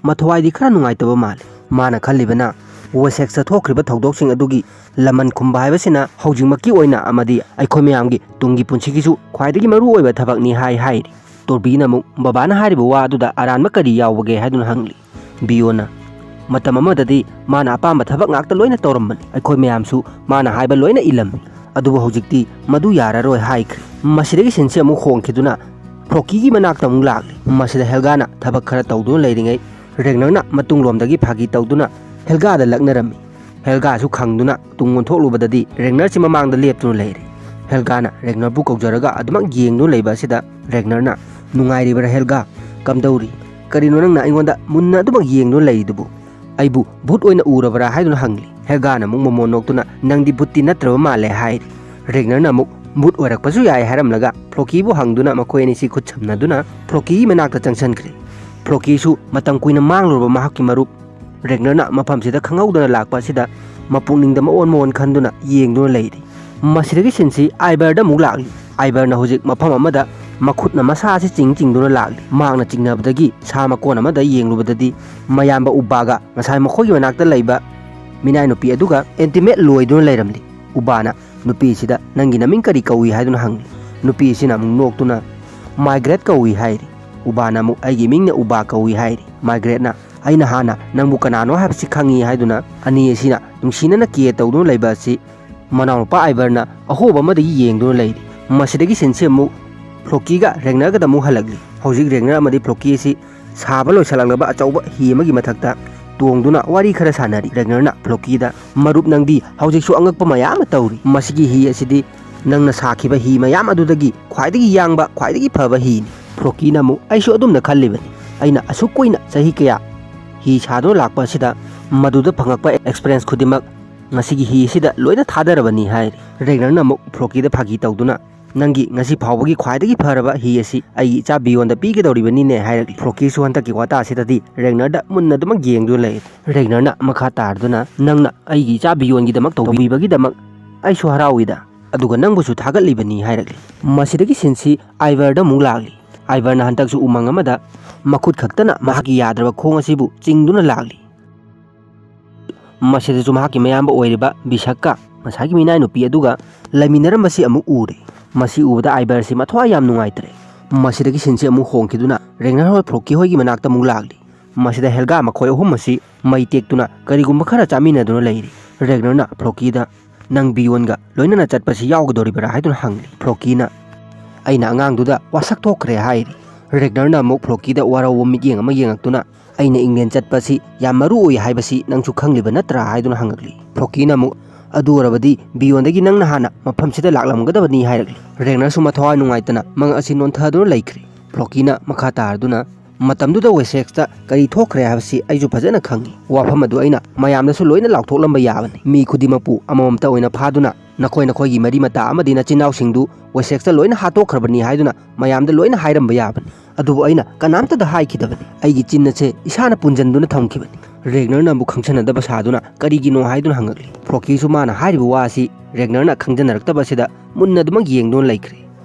ꯃꯊꯋꯥꯏꯗꯤ ꯈꯔ ꯅꯨꯡꯉꯥꯏꯇꯕ ꯃꯥꯜꯂꯤ"꯫ ꯃꯥꯅ ꯈꯜꯂꯤꯕꯅ ꯋꯦꯁꯦꯛꯁꯇ ꯊꯣꯛꯈ꯭ꯔꯤꯕ ꯊꯧꯗꯣꯛꯁꯤꯡ ꯑꯗꯨꯒꯤ ꯂꯃꯟ ꯈꯨꯝꯕ ꯍꯥꯏꯕꯁꯤꯅ ꯍꯧꯖꯤꯛꯃꯛꯀꯤ ꯑꯣꯏꯅ ꯑꯃꯗꯤ ꯑꯩꯈꯣꯏ ꯃꯌꯥꯝꯒꯤ ꯇꯨꯡꯒꯤ ꯄꯨꯟꯁꯤꯒꯤꯁꯨ ꯈ꯭ꯋꯥꯏꯗꯒꯤ ꯃꯔꯨ ꯑꯣꯏꯕ ꯊꯕꯛꯅꯤ ꯍꯥꯏ ꯍꯥꯏꯔꯤ꯫ ꯇꯣꯔꯕꯤꯅ ꯑꯃꯨꯛ "ꯕꯕꯥꯅ ꯍꯥꯏꯔꯤꯕ ꯋꯥ ꯑꯗꯨꯗ ꯑꯔꯥꯟꯕ ꯀꯔꯤ ꯌꯥꯎꯕꯒꯦ?" ꯍꯥꯏꯗꯨꯅ ꯍꯪꯂꯤ꯫ ꯕꯤꯌꯣꯟꯅ ꯃꯇꯝ ꯑꯃꯗꯗꯤ ꯃꯥꯅ ꯑꯄꯥꯝꯕ ꯊꯕꯛ ꯉꯥꯛꯇ ꯂꯣꯏꯅ ꯇꯧꯔꯝꯕꯅꯤ꯫ ꯑꯩꯈꯣꯏ ꯃꯌꯥꯝꯁꯨ ꯃꯥꯅ ꯍꯥꯏꯕ ꯂꯣꯏꯅ ꯏꯜꯂꯝꯃꯤ꯫ ꯑꯗꯨꯕꯨ ꯍꯧꯖꯤꯛꯇꯤ ꯃꯗꯨ ꯌꯥꯔꯔꯣꯏ ꯍꯥꯏꯈ꯭ꯔꯦ꯫ ꯃꯁꯤꯗꯒꯤ ꯁꯤꯟꯁꯤ ꯑꯃꯨꯛ ꯍꯣꯡꯈꯤꯗꯨꯅ ꯐ꯭ꯂꯣꯀꯤꯒꯤ ꯃꯅꯥꯛꯇ ꯑꯃꯨꯛ ꯂꯥꯛꯂꯤ꯫ ꯃꯁꯤꯗ ꯍꯦꯜꯒꯥꯅ ꯊꯕꯛ ꯈꯔ ꯇꯧꯗꯨꯅ ꯂꯩꯔꯤꯉꯩ ꯔꯦꯒꯅꯔꯅ ꯃꯇꯨꯡꯂꯣꯝꯗꯒꯤ ꯐꯥꯒꯤ ꯇꯧꯗꯨꯅ ꯍꯦꯜꯒꯥꯗ ꯂꯛꯅꯔꯝꯃꯤ꯫ ꯍꯦꯜꯒꯥꯁꯨ ꯈꯪꯗꯨꯅ ꯇꯨꯡ ꯑꯣꯟꯊꯣꯛꯂꯨꯕꯗꯗꯤ ꯔꯦꯒꯅꯔꯁꯤ ꯃꯃꯥꯡꯗ ꯂꯦꯞꯇꯨꯅ ꯂꯩꯔꯦ꯫ ꯍꯦꯜꯒꯥꯅ ꯔꯦꯒꯅꯔꯕꯨ ꯀꯧꯖꯔꯒ ꯑꯗꯨꯃꯛ ꯌꯦꯡꯗꯨꯅ ꯂꯩꯕ ꯑꯁꯤꯗ ꯔꯦꯒꯅꯔꯅ, "ꯅꯨꯡꯉꯥꯏꯔꯤꯕ꯭ꯔꯥ ꯍꯦꯜꯒꯥ? ꯀꯝꯗꯧꯔꯤ? ꯀꯔꯤꯅꯣ ꯅꯪꯅ ꯑꯩꯉꯣꯟꯗ ꯃꯨꯟꯅ ꯑꯗꯨꯃꯛ ꯌꯦꯡꯗꯨꯅ ꯂꯩꯔꯤꯗꯨꯕꯨ? ꯑꯩꯕꯨ ꯚꯨꯠ ꯑꯣꯏꯅ ꯎꯔꯕ꯭ꯔꯥ?" ꯍꯥꯏꯗꯨꯅ ꯍꯪꯂꯤ꯫ ꯍꯦꯜꯒꯥꯅ ꯑꯃꯨꯛ ꯃꯃꯣꯟ ꯅꯣꯛꯇꯨꯅ, "ꯅꯪꯗꯤ ꯚꯨꯠꯇꯤ ꯅꯠꯇ꯭ꯔꯕ ꯃꯥꯜꯂꯦ" ꯍꯥꯏꯔꯤ꯫ ꯔꯦꯒꯅꯔꯅ ꯑꯃꯨꯛ, "ꯚꯨꯠ ꯑꯣꯏꯔꯛꯄꯁꯨ ꯌꯥꯏ" ꯍꯥꯏꯔꯝꯂꯒ ꯐ꯭ꯂꯣꯀꯤꯕꯨ ꯍꯪꯗꯨꯅ ꯃꯈꯣꯏ ꯑꯅꯤꯁꯤ ꯈꯨꯠ ꯁꯝꯅꯗꯨꯅ ꯐ꯭ꯂꯣꯀꯤꯒꯤ ꯃꯅꯥꯛꯇ ꯆꯪꯁꯤꯟꯈ꯭ꯔꯦ꯫ ꯐ꯭ꯂꯣꯀꯤꯁꯨ ꯃꯇꯝ ꯀꯨꯏꯅ ꯃꯥꯡꯂꯨꯔꯕ ꯃꯍꯥꯛꯀꯤ ꯃꯔꯨꯞ ꯔꯦꯒꯅꯔꯅ ꯃꯐꯝꯁꯤꯗ ꯈꯪꯍꯧꯗꯅ ꯂꯥꯛꯄ ꯑꯁꯤꯗ ꯃꯄꯨꯛꯅꯤꯡꯗ ꯃꯑꯣꯟ ꯃꯑꯣꯟ ꯈꯟꯗꯨꯅ ꯌꯦꯡꯗꯨꯅ ꯂꯩꯔꯤ꯫ ꯃꯁꯤꯗꯒꯤ ꯁꯤꯟꯁꯤ ꯑꯥꯏꯕꯔꯗ ꯑꯃꯨꯛ ꯂꯥꯛꯂꯤ꯫ ꯑꯥꯏꯕꯔꯅ ꯍꯧꯖꯤꯛ ꯃꯐꯝ ꯑꯃꯗ ꯃꯈꯨꯠꯅ ꯃꯁꯥ ꯑꯁꯤ ꯆꯤꯡ ꯆꯤꯡꯗꯨꯅ ꯂꯥꯛꯂꯤ꯫ ꯃꯍꯥꯛꯅ ꯆꯤꯡꯅꯕꯗꯒꯤ ꯁꯥ ꯃꯀꯣꯟ ꯑꯃꯗ ꯌꯦꯡꯂꯨꯕꯗꯗꯤ ꯃꯌꯥꯝꯕ ꯎꯕꯥꯒ ꯉꯁꯥꯏ ꯃꯈꯣꯏꯒꯤ ꯃꯅꯥꯛꯇ ꯂꯩꯕ ꯃꯤꯅꯥꯏ ꯅꯨꯄꯤ ꯑꯗꯨꯒ ꯏꯟꯇꯤꯃꯦꯠ ꯂꯣꯏꯗꯨꯅ ꯂꯩꯔꯝꯂꯤ꯫ ꯎꯕꯥꯅ ꯅꯨꯄꯤꯁꯤꯗ, "ꯅꯪꯒꯤ ꯅꯃꯤꯡ ꯀꯔꯤ ꯀꯧꯏ?" ꯍꯥꯏꯗꯨꯅ ꯍꯪꯂꯤ꯫ ꯅꯨꯄꯤꯁꯤꯅ ꯑꯃꯨꯛ ꯅꯣꯛꯇꯨꯅ, "ꯃꯥꯏꯒ꯭ꯔꯦꯠ ꯀꯧꯏ" ꯍꯥꯏꯔꯤ꯫ ꯎꯕꯥꯅ ꯑꯃꯨꯛ, "ꯑꯩꯒꯤ ꯃꯤꯡꯅ ꯎꯕꯥ ꯀꯧꯏ" ꯍꯥꯏꯔꯤ꯫ ꯃꯥꯏꯒ꯭ꯔꯦꯠꯅ, "ꯑꯩꯅ ꯍꯥꯟꯅ ꯅꯪꯕꯨ ꯀꯅꯥꯅꯣ ꯍꯥꯏꯕꯁꯤ ꯈꯪꯏ" ꯍꯥꯏꯗꯨꯅ ꯑꯅꯤ ꯑꯁꯤꯅ ꯅꯨꯡꯁꯤꯅꯅ ꯀꯦ ꯇꯧꯗꯨꯅ ꯂꯩꯕ ꯑꯁꯤ ꯃꯅꯥꯎꯅꯨꯄꯥ ꯑꯥꯏꯕꯔꯅ ꯑꯍꯣꯕ ꯑꯃꯗꯒꯤ ꯌꯦꯡꯗꯨꯅ ꯂꯩꯔꯤ꯫ ꯃꯁꯤꯗꯒꯤ ꯁꯤꯟꯁꯤ ꯑꯃꯨꯛ ꯐ꯭ꯂꯣꯀꯤꯒ ꯔꯦꯒꯅꯔꯒꯗ ꯑꯃꯨꯛ ꯍꯜꯂꯛꯂꯤ꯫ ꯍꯧꯖꯤꯛ ꯔꯦꯒꯅꯔ ꯑꯃꯗꯤ ꯐ꯭ꯂꯣꯀꯤ ꯑꯁꯤ ꯁꯥꯕ ꯂꯣꯏꯁꯤꯜꯂꯛꯂꯕ ꯑꯆꯧꯕ ꯍꯤ ꯑꯃꯒꯤ ꯃꯊꯛꯇ ꯇꯣꯡꯗꯨꯅ ꯋꯥꯔꯤ ꯈꯔ ꯁꯥꯟꯅꯔꯤ꯫ ꯔꯦꯒꯅꯔꯅ ꯐ꯭ꯂꯣꯀꯤꯗ, "ꯃꯔꯨꯞ, ꯅꯪꯗꯤ ꯍꯧꯖꯤꯛꯁꯨ ꯑꯉꯛꯄ ꯃꯌꯥꯝ ꯑꯃ ꯇꯧꯔꯤ꯫ ꯃꯁꯤꯒꯤ ꯍꯤ ꯑꯁꯤꯗꯤ ꯅꯪꯅ ꯁꯥꯈꯤꯕ ꯍꯤ ꯃꯌꯥꯝ ꯑꯗꯨꯗꯒꯤ ꯈ꯭ꯋꯥꯏꯗꯒꯤ ꯌꯥꯡꯕ, ꯈ꯭ꯋꯥꯏꯗꯒꯤ ꯐꯕ ꯍꯤꯅꯤ꯫" ꯐ꯭ꯂꯣꯀꯤꯅ ꯑꯃꯨꯛ, "ꯑꯩꯁꯨ ꯑꯗꯨꯝꯅ ꯈꯜꯂꯤꯕꯅꯤ꯫ ꯑꯩꯅ ꯑꯁꯨꯛ ꯀꯨꯏꯅ ꯆꯍꯤ ꯀꯌꯥ ꯍꯤ ꯁꯥꯗꯨꯅ ꯂꯥꯛꯄ ꯑꯁꯤꯗ ꯃꯗꯨꯗ ꯐꯪꯉꯛꯄ ꯑꯦꯛꯁꯄꯤꯔꯤꯌꯦꯟꯁ ꯈꯨꯗꯤꯡꯃꯛ ꯉꯁꯤꯒꯤ ꯍꯤ ꯑꯁꯤꯗ ꯂꯣꯏꯅ ꯊꯥꯗꯔꯕꯅꯤ" ꯍꯥꯏꯔꯤ꯫ ꯔꯦꯒꯅꯔꯅ ꯑꯃꯨꯛ ꯐ꯭ꯂꯣꯀꯤꯗ ꯐꯥꯒꯤ ꯇꯧꯗꯨꯅ, "ꯅꯪꯒꯤ ꯉꯁꯤ ꯐꯥꯎꯕꯒꯤ ꯈ꯭ꯋꯥꯏꯗꯒꯤ ꯐꯔꯕ ꯍꯤ ꯑꯁꯤ ꯑꯩꯒꯤ ꯏꯆꯥ ꯕꯤꯌꯣꯟꯗ ꯄꯤꯒꯗꯧꯔꯤꯕꯅꯤꯅꯦ" ꯍꯥꯏꯔꯛꯂꯤ꯫ ꯐ꯭ꯂꯣꯀꯤꯁꯨ ꯍꯟꯗꯛꯀꯤ ꯋꯥꯇꯥ ꯑꯁꯤꯗꯗꯤ ꯔꯦꯒꯅꯔꯗ ꯃꯨꯟꯅ ꯑꯗꯨꯃꯛ ꯌꯦꯡꯗꯨꯅ ꯂꯩ꯫ ꯔꯦꯒꯅꯔꯅ ꯃꯈꯥ ꯇꯥꯔꯗꯨꯅ, "ꯅꯪꯅ ꯑꯩꯒꯤ ꯏꯆꯥ ꯕꯤꯌꯣꯟꯒꯤꯗꯃꯛ ꯇꯧꯕꯤꯕꯒꯤꯗꯃꯛ ꯑꯩꯁꯨ ꯍꯔꯥꯎꯏꯗ, ꯑꯗꯨꯒ ꯅꯪꯕꯨꯁꯨ ꯊꯥꯒꯠꯂꯤꯕꯅꯤ" ꯍꯥꯏꯔꯛꯂꯤ꯫ ꯃꯁꯤꯗꯒꯤ ꯁꯤꯟꯁꯤ ꯑꯥꯏꯕꯔꯗ ꯑꯃꯨꯛ ꯂꯥꯛꯂꯤ꯫ ꯑꯥꯏꯕꯔꯅ ꯍꯟꯗꯛꯁꯨ ꯎꯃꯪ ꯑꯃꯗ ꯃꯈꯨꯠ ꯈꯛꯇꯅ ꯃꯍꯥꯛꯀꯤ ꯌꯥꯗ꯭ꯔꯕ ꯈꯣꯡ ꯑꯁꯤꯕꯨ ꯆꯤꯡꯗꯨꯅ ꯂꯥꯛꯂꯤ꯫ ꯃꯁꯤꯗꯁꯨ ꯃꯍꯥꯛꯀꯤ ꯃꯌꯥꯝꯕ ꯑꯣꯏꯔꯤꯕ ꯕꯤꯁꯛꯀ ꯉꯁꯥꯏꯒꯤ ꯃꯤꯅꯥꯏ ꯅꯨꯄꯤ ꯑꯗꯨꯒ ꯂꯩꯃꯤꯟꯅꯔꯝꯕꯁꯤ ꯑꯃꯨꯛ ꯎꯔꯦ꯫ ꯃꯁꯤ ꯎꯕꯗ ꯑꯥꯏꯕꯔꯁꯤ ꯃꯊ꯭ꯋꯥꯏ ꯌꯥꯝ ꯅꯨꯡꯉꯥꯏꯇ꯭ꯔꯦ꯫ ꯃꯁꯤꯗꯒꯤ ꯁꯤꯟꯁꯤ ꯑꯃꯨꯛ ꯍꯣꯡꯈꯤꯗꯨꯅ ꯔꯦꯒꯅꯔ ꯍꯣꯏ ꯐ꯭ꯂꯣꯀꯤ ꯍꯣꯏꯒꯤ ꯃꯅꯥꯛꯇ ꯑꯃꯨꯛ ꯂꯥꯛꯂꯤ꯫ ꯃꯁꯤꯗ ꯍꯦꯜꯒꯥ ꯃꯈꯣꯏ ꯑꯍꯨꯝ ꯑꯁꯤ ꯃꯩ ꯇꯦꯛꯇꯨꯅ ꯀꯔꯤꯒꯨꯝꯕ ꯈꯔ ꯆꯥꯃꯤꯟꯅꯗꯨꯅ ꯂꯩꯔꯤ꯫ ꯔꯦꯒꯅꯔꯅ ꯐ꯭ꯂꯣꯀꯤꯗ, "ꯅꯪ ꯕꯤꯌꯣꯟꯒ ꯂꯣꯏꯅꯅ ꯆꯠꯄꯁꯤ ꯌꯥꯎꯒꯗꯧꯔꯤꯕ꯭ꯔꯥ?" ꯍꯥꯏꯗꯨꯅ ꯍꯪꯂꯤ꯫ ꯐ꯭ꯂꯣꯀꯤꯅ, "ꯑꯩꯅ ꯑꯉꯥꯡꯗꯨꯗ ꯋꯥꯁꯛ ꯊꯣꯛꯈ꯭ꯔꯦ" ꯍꯥꯏꯔꯤ꯫ ꯔꯦꯒꯅꯔꯅ ꯑꯃꯨꯛ ꯐ꯭ꯂꯣꯀꯤꯗ ꯋꯥꯔꯧꯕ ꯃꯤꯠꯌꯦꯡ ꯑꯃ ꯌꯦꯡꯉꯛꯇꯨꯅ, "ꯑꯩꯅ ꯏꯪꯂꯦꯟ ꯆꯠꯄꯁꯤ ꯌꯥꯝ ꯃꯔꯨ ꯑꯣꯏ ꯍꯥꯏꯕꯁꯤ ꯅꯪꯁꯨ ꯈꯪꯂꯤꯕ ꯅꯠꯇ꯭ꯔꯥ?" ꯍꯥꯏꯗꯨꯅ ꯍꯪꯉꯛꯂꯤ꯫ ꯐ꯭ꯂꯣꯀꯤꯅ ꯑꯃꯨꯛ, "ꯑꯗꯨ ꯑꯣꯏꯔꯕꯗꯤ ꯕꯤꯌꯣꯟꯗꯒꯤ ꯅꯪꯅ ꯍꯥꯟꯅ ꯃꯐꯝꯁꯤꯗ ꯂꯥꯛꯂꯝꯒꯗꯕꯅꯤ" ꯍꯥꯏꯔꯛꯂꯤ꯫ ꯔꯦꯒꯅꯔꯁꯨ ꯃꯊꯋꯥꯏ ꯅꯨꯡꯉꯥꯏꯇꯅ ꯃꯉꯛ ꯑꯁꯤ ꯅꯣꯟꯊꯗꯨꯅ ꯂꯩꯈ꯭ꯔꯦ꯫ ꯐ꯭ꯂꯣꯀꯤꯅ ꯃꯈꯥ ꯇꯥꯔꯗꯨꯅ, "ꯃꯇꯝꯗꯨꯗ ꯋꯦꯁꯦꯛꯁꯇ ꯀꯔꯤ ꯊꯣꯛꯈ꯭ꯔꯦ ꯍꯥꯏꯕꯁꯤ ꯑꯩꯁꯨ ꯐꯖꯅ ꯈꯪꯏ꯫ ꯋꯥꯐꯝ ꯑꯗꯨ ꯑꯩꯅ ꯃꯌꯥꯝꯗꯁꯨ ꯂꯣꯏꯅ ꯂꯥꯎꯊꯣꯛꯂꯝꯕ ꯌꯥꯕꯅꯤ꯫ ꯃꯤ ꯈꯨꯗꯤꯡꯃꯛꯄꯨ ꯑꯃꯃꯝꯇ ꯑꯣꯏꯅ ꯐꯥꯗꯨꯅ ꯅꯈꯣꯏ ꯅꯈꯣꯏꯒꯤ ꯃꯔꯤ ꯃꯇꯥ ꯑꯃꯗꯤ ꯅꯆꯤꯟ ꯏꯅꯥꯎꯁꯤꯡꯗꯨ ꯋꯦꯁꯦꯛꯁꯇ ꯂꯣꯏꯅ ꯍꯥꯠꯇꯣꯛꯈ꯭ꯔꯕꯅꯤ ꯍꯥꯏꯗꯨꯅ ꯃꯌꯥꯝꯗ ꯂꯣꯏꯅ ꯍꯥꯏꯔꯝꯕ ꯌꯥꯕꯅꯤ꯫ ꯑꯗꯨꯕꯨ ꯑꯩꯅ ꯀꯅꯥꯝꯇꯗ ꯍꯥꯏꯈꯤꯗꯕꯅꯤ꯫ ꯑꯩꯒꯤ ꯆꯤꯟ ꯑꯁꯦ ꯏꯁꯥꯅ ꯄꯨꯟꯁꯤꯟꯗꯨꯅ ꯊꯝꯈꯤꯕꯅꯤ꯫" ꯔꯦꯒꯅꯔꯅ ꯑꯃꯨꯛ ꯈꯪꯁꯟꯅꯗꯕ ꯁꯥꯗꯨꯅ, "ꯀꯔꯤꯒꯤꯅꯣ?" ꯍꯥꯏꯗꯨꯅ ꯍꯪꯉꯛꯂꯤ꯫ ꯐ꯭ꯂꯣꯀꯤꯁꯨ ꯃꯥꯅ ꯍꯥꯏꯔꯤꯕ ꯋꯥ ꯑꯁꯤ ꯔꯦꯒꯅꯔꯅ ꯈꯪꯖꯟꯅꯔꯛꯇꯕ ꯑꯁꯤꯗ ꯃꯨꯟꯅ ꯑꯗꯨꯃꯛ ꯌꯦꯡꯗꯨꯅ ꯂꯩꯈ꯭ꯔꯦ꯫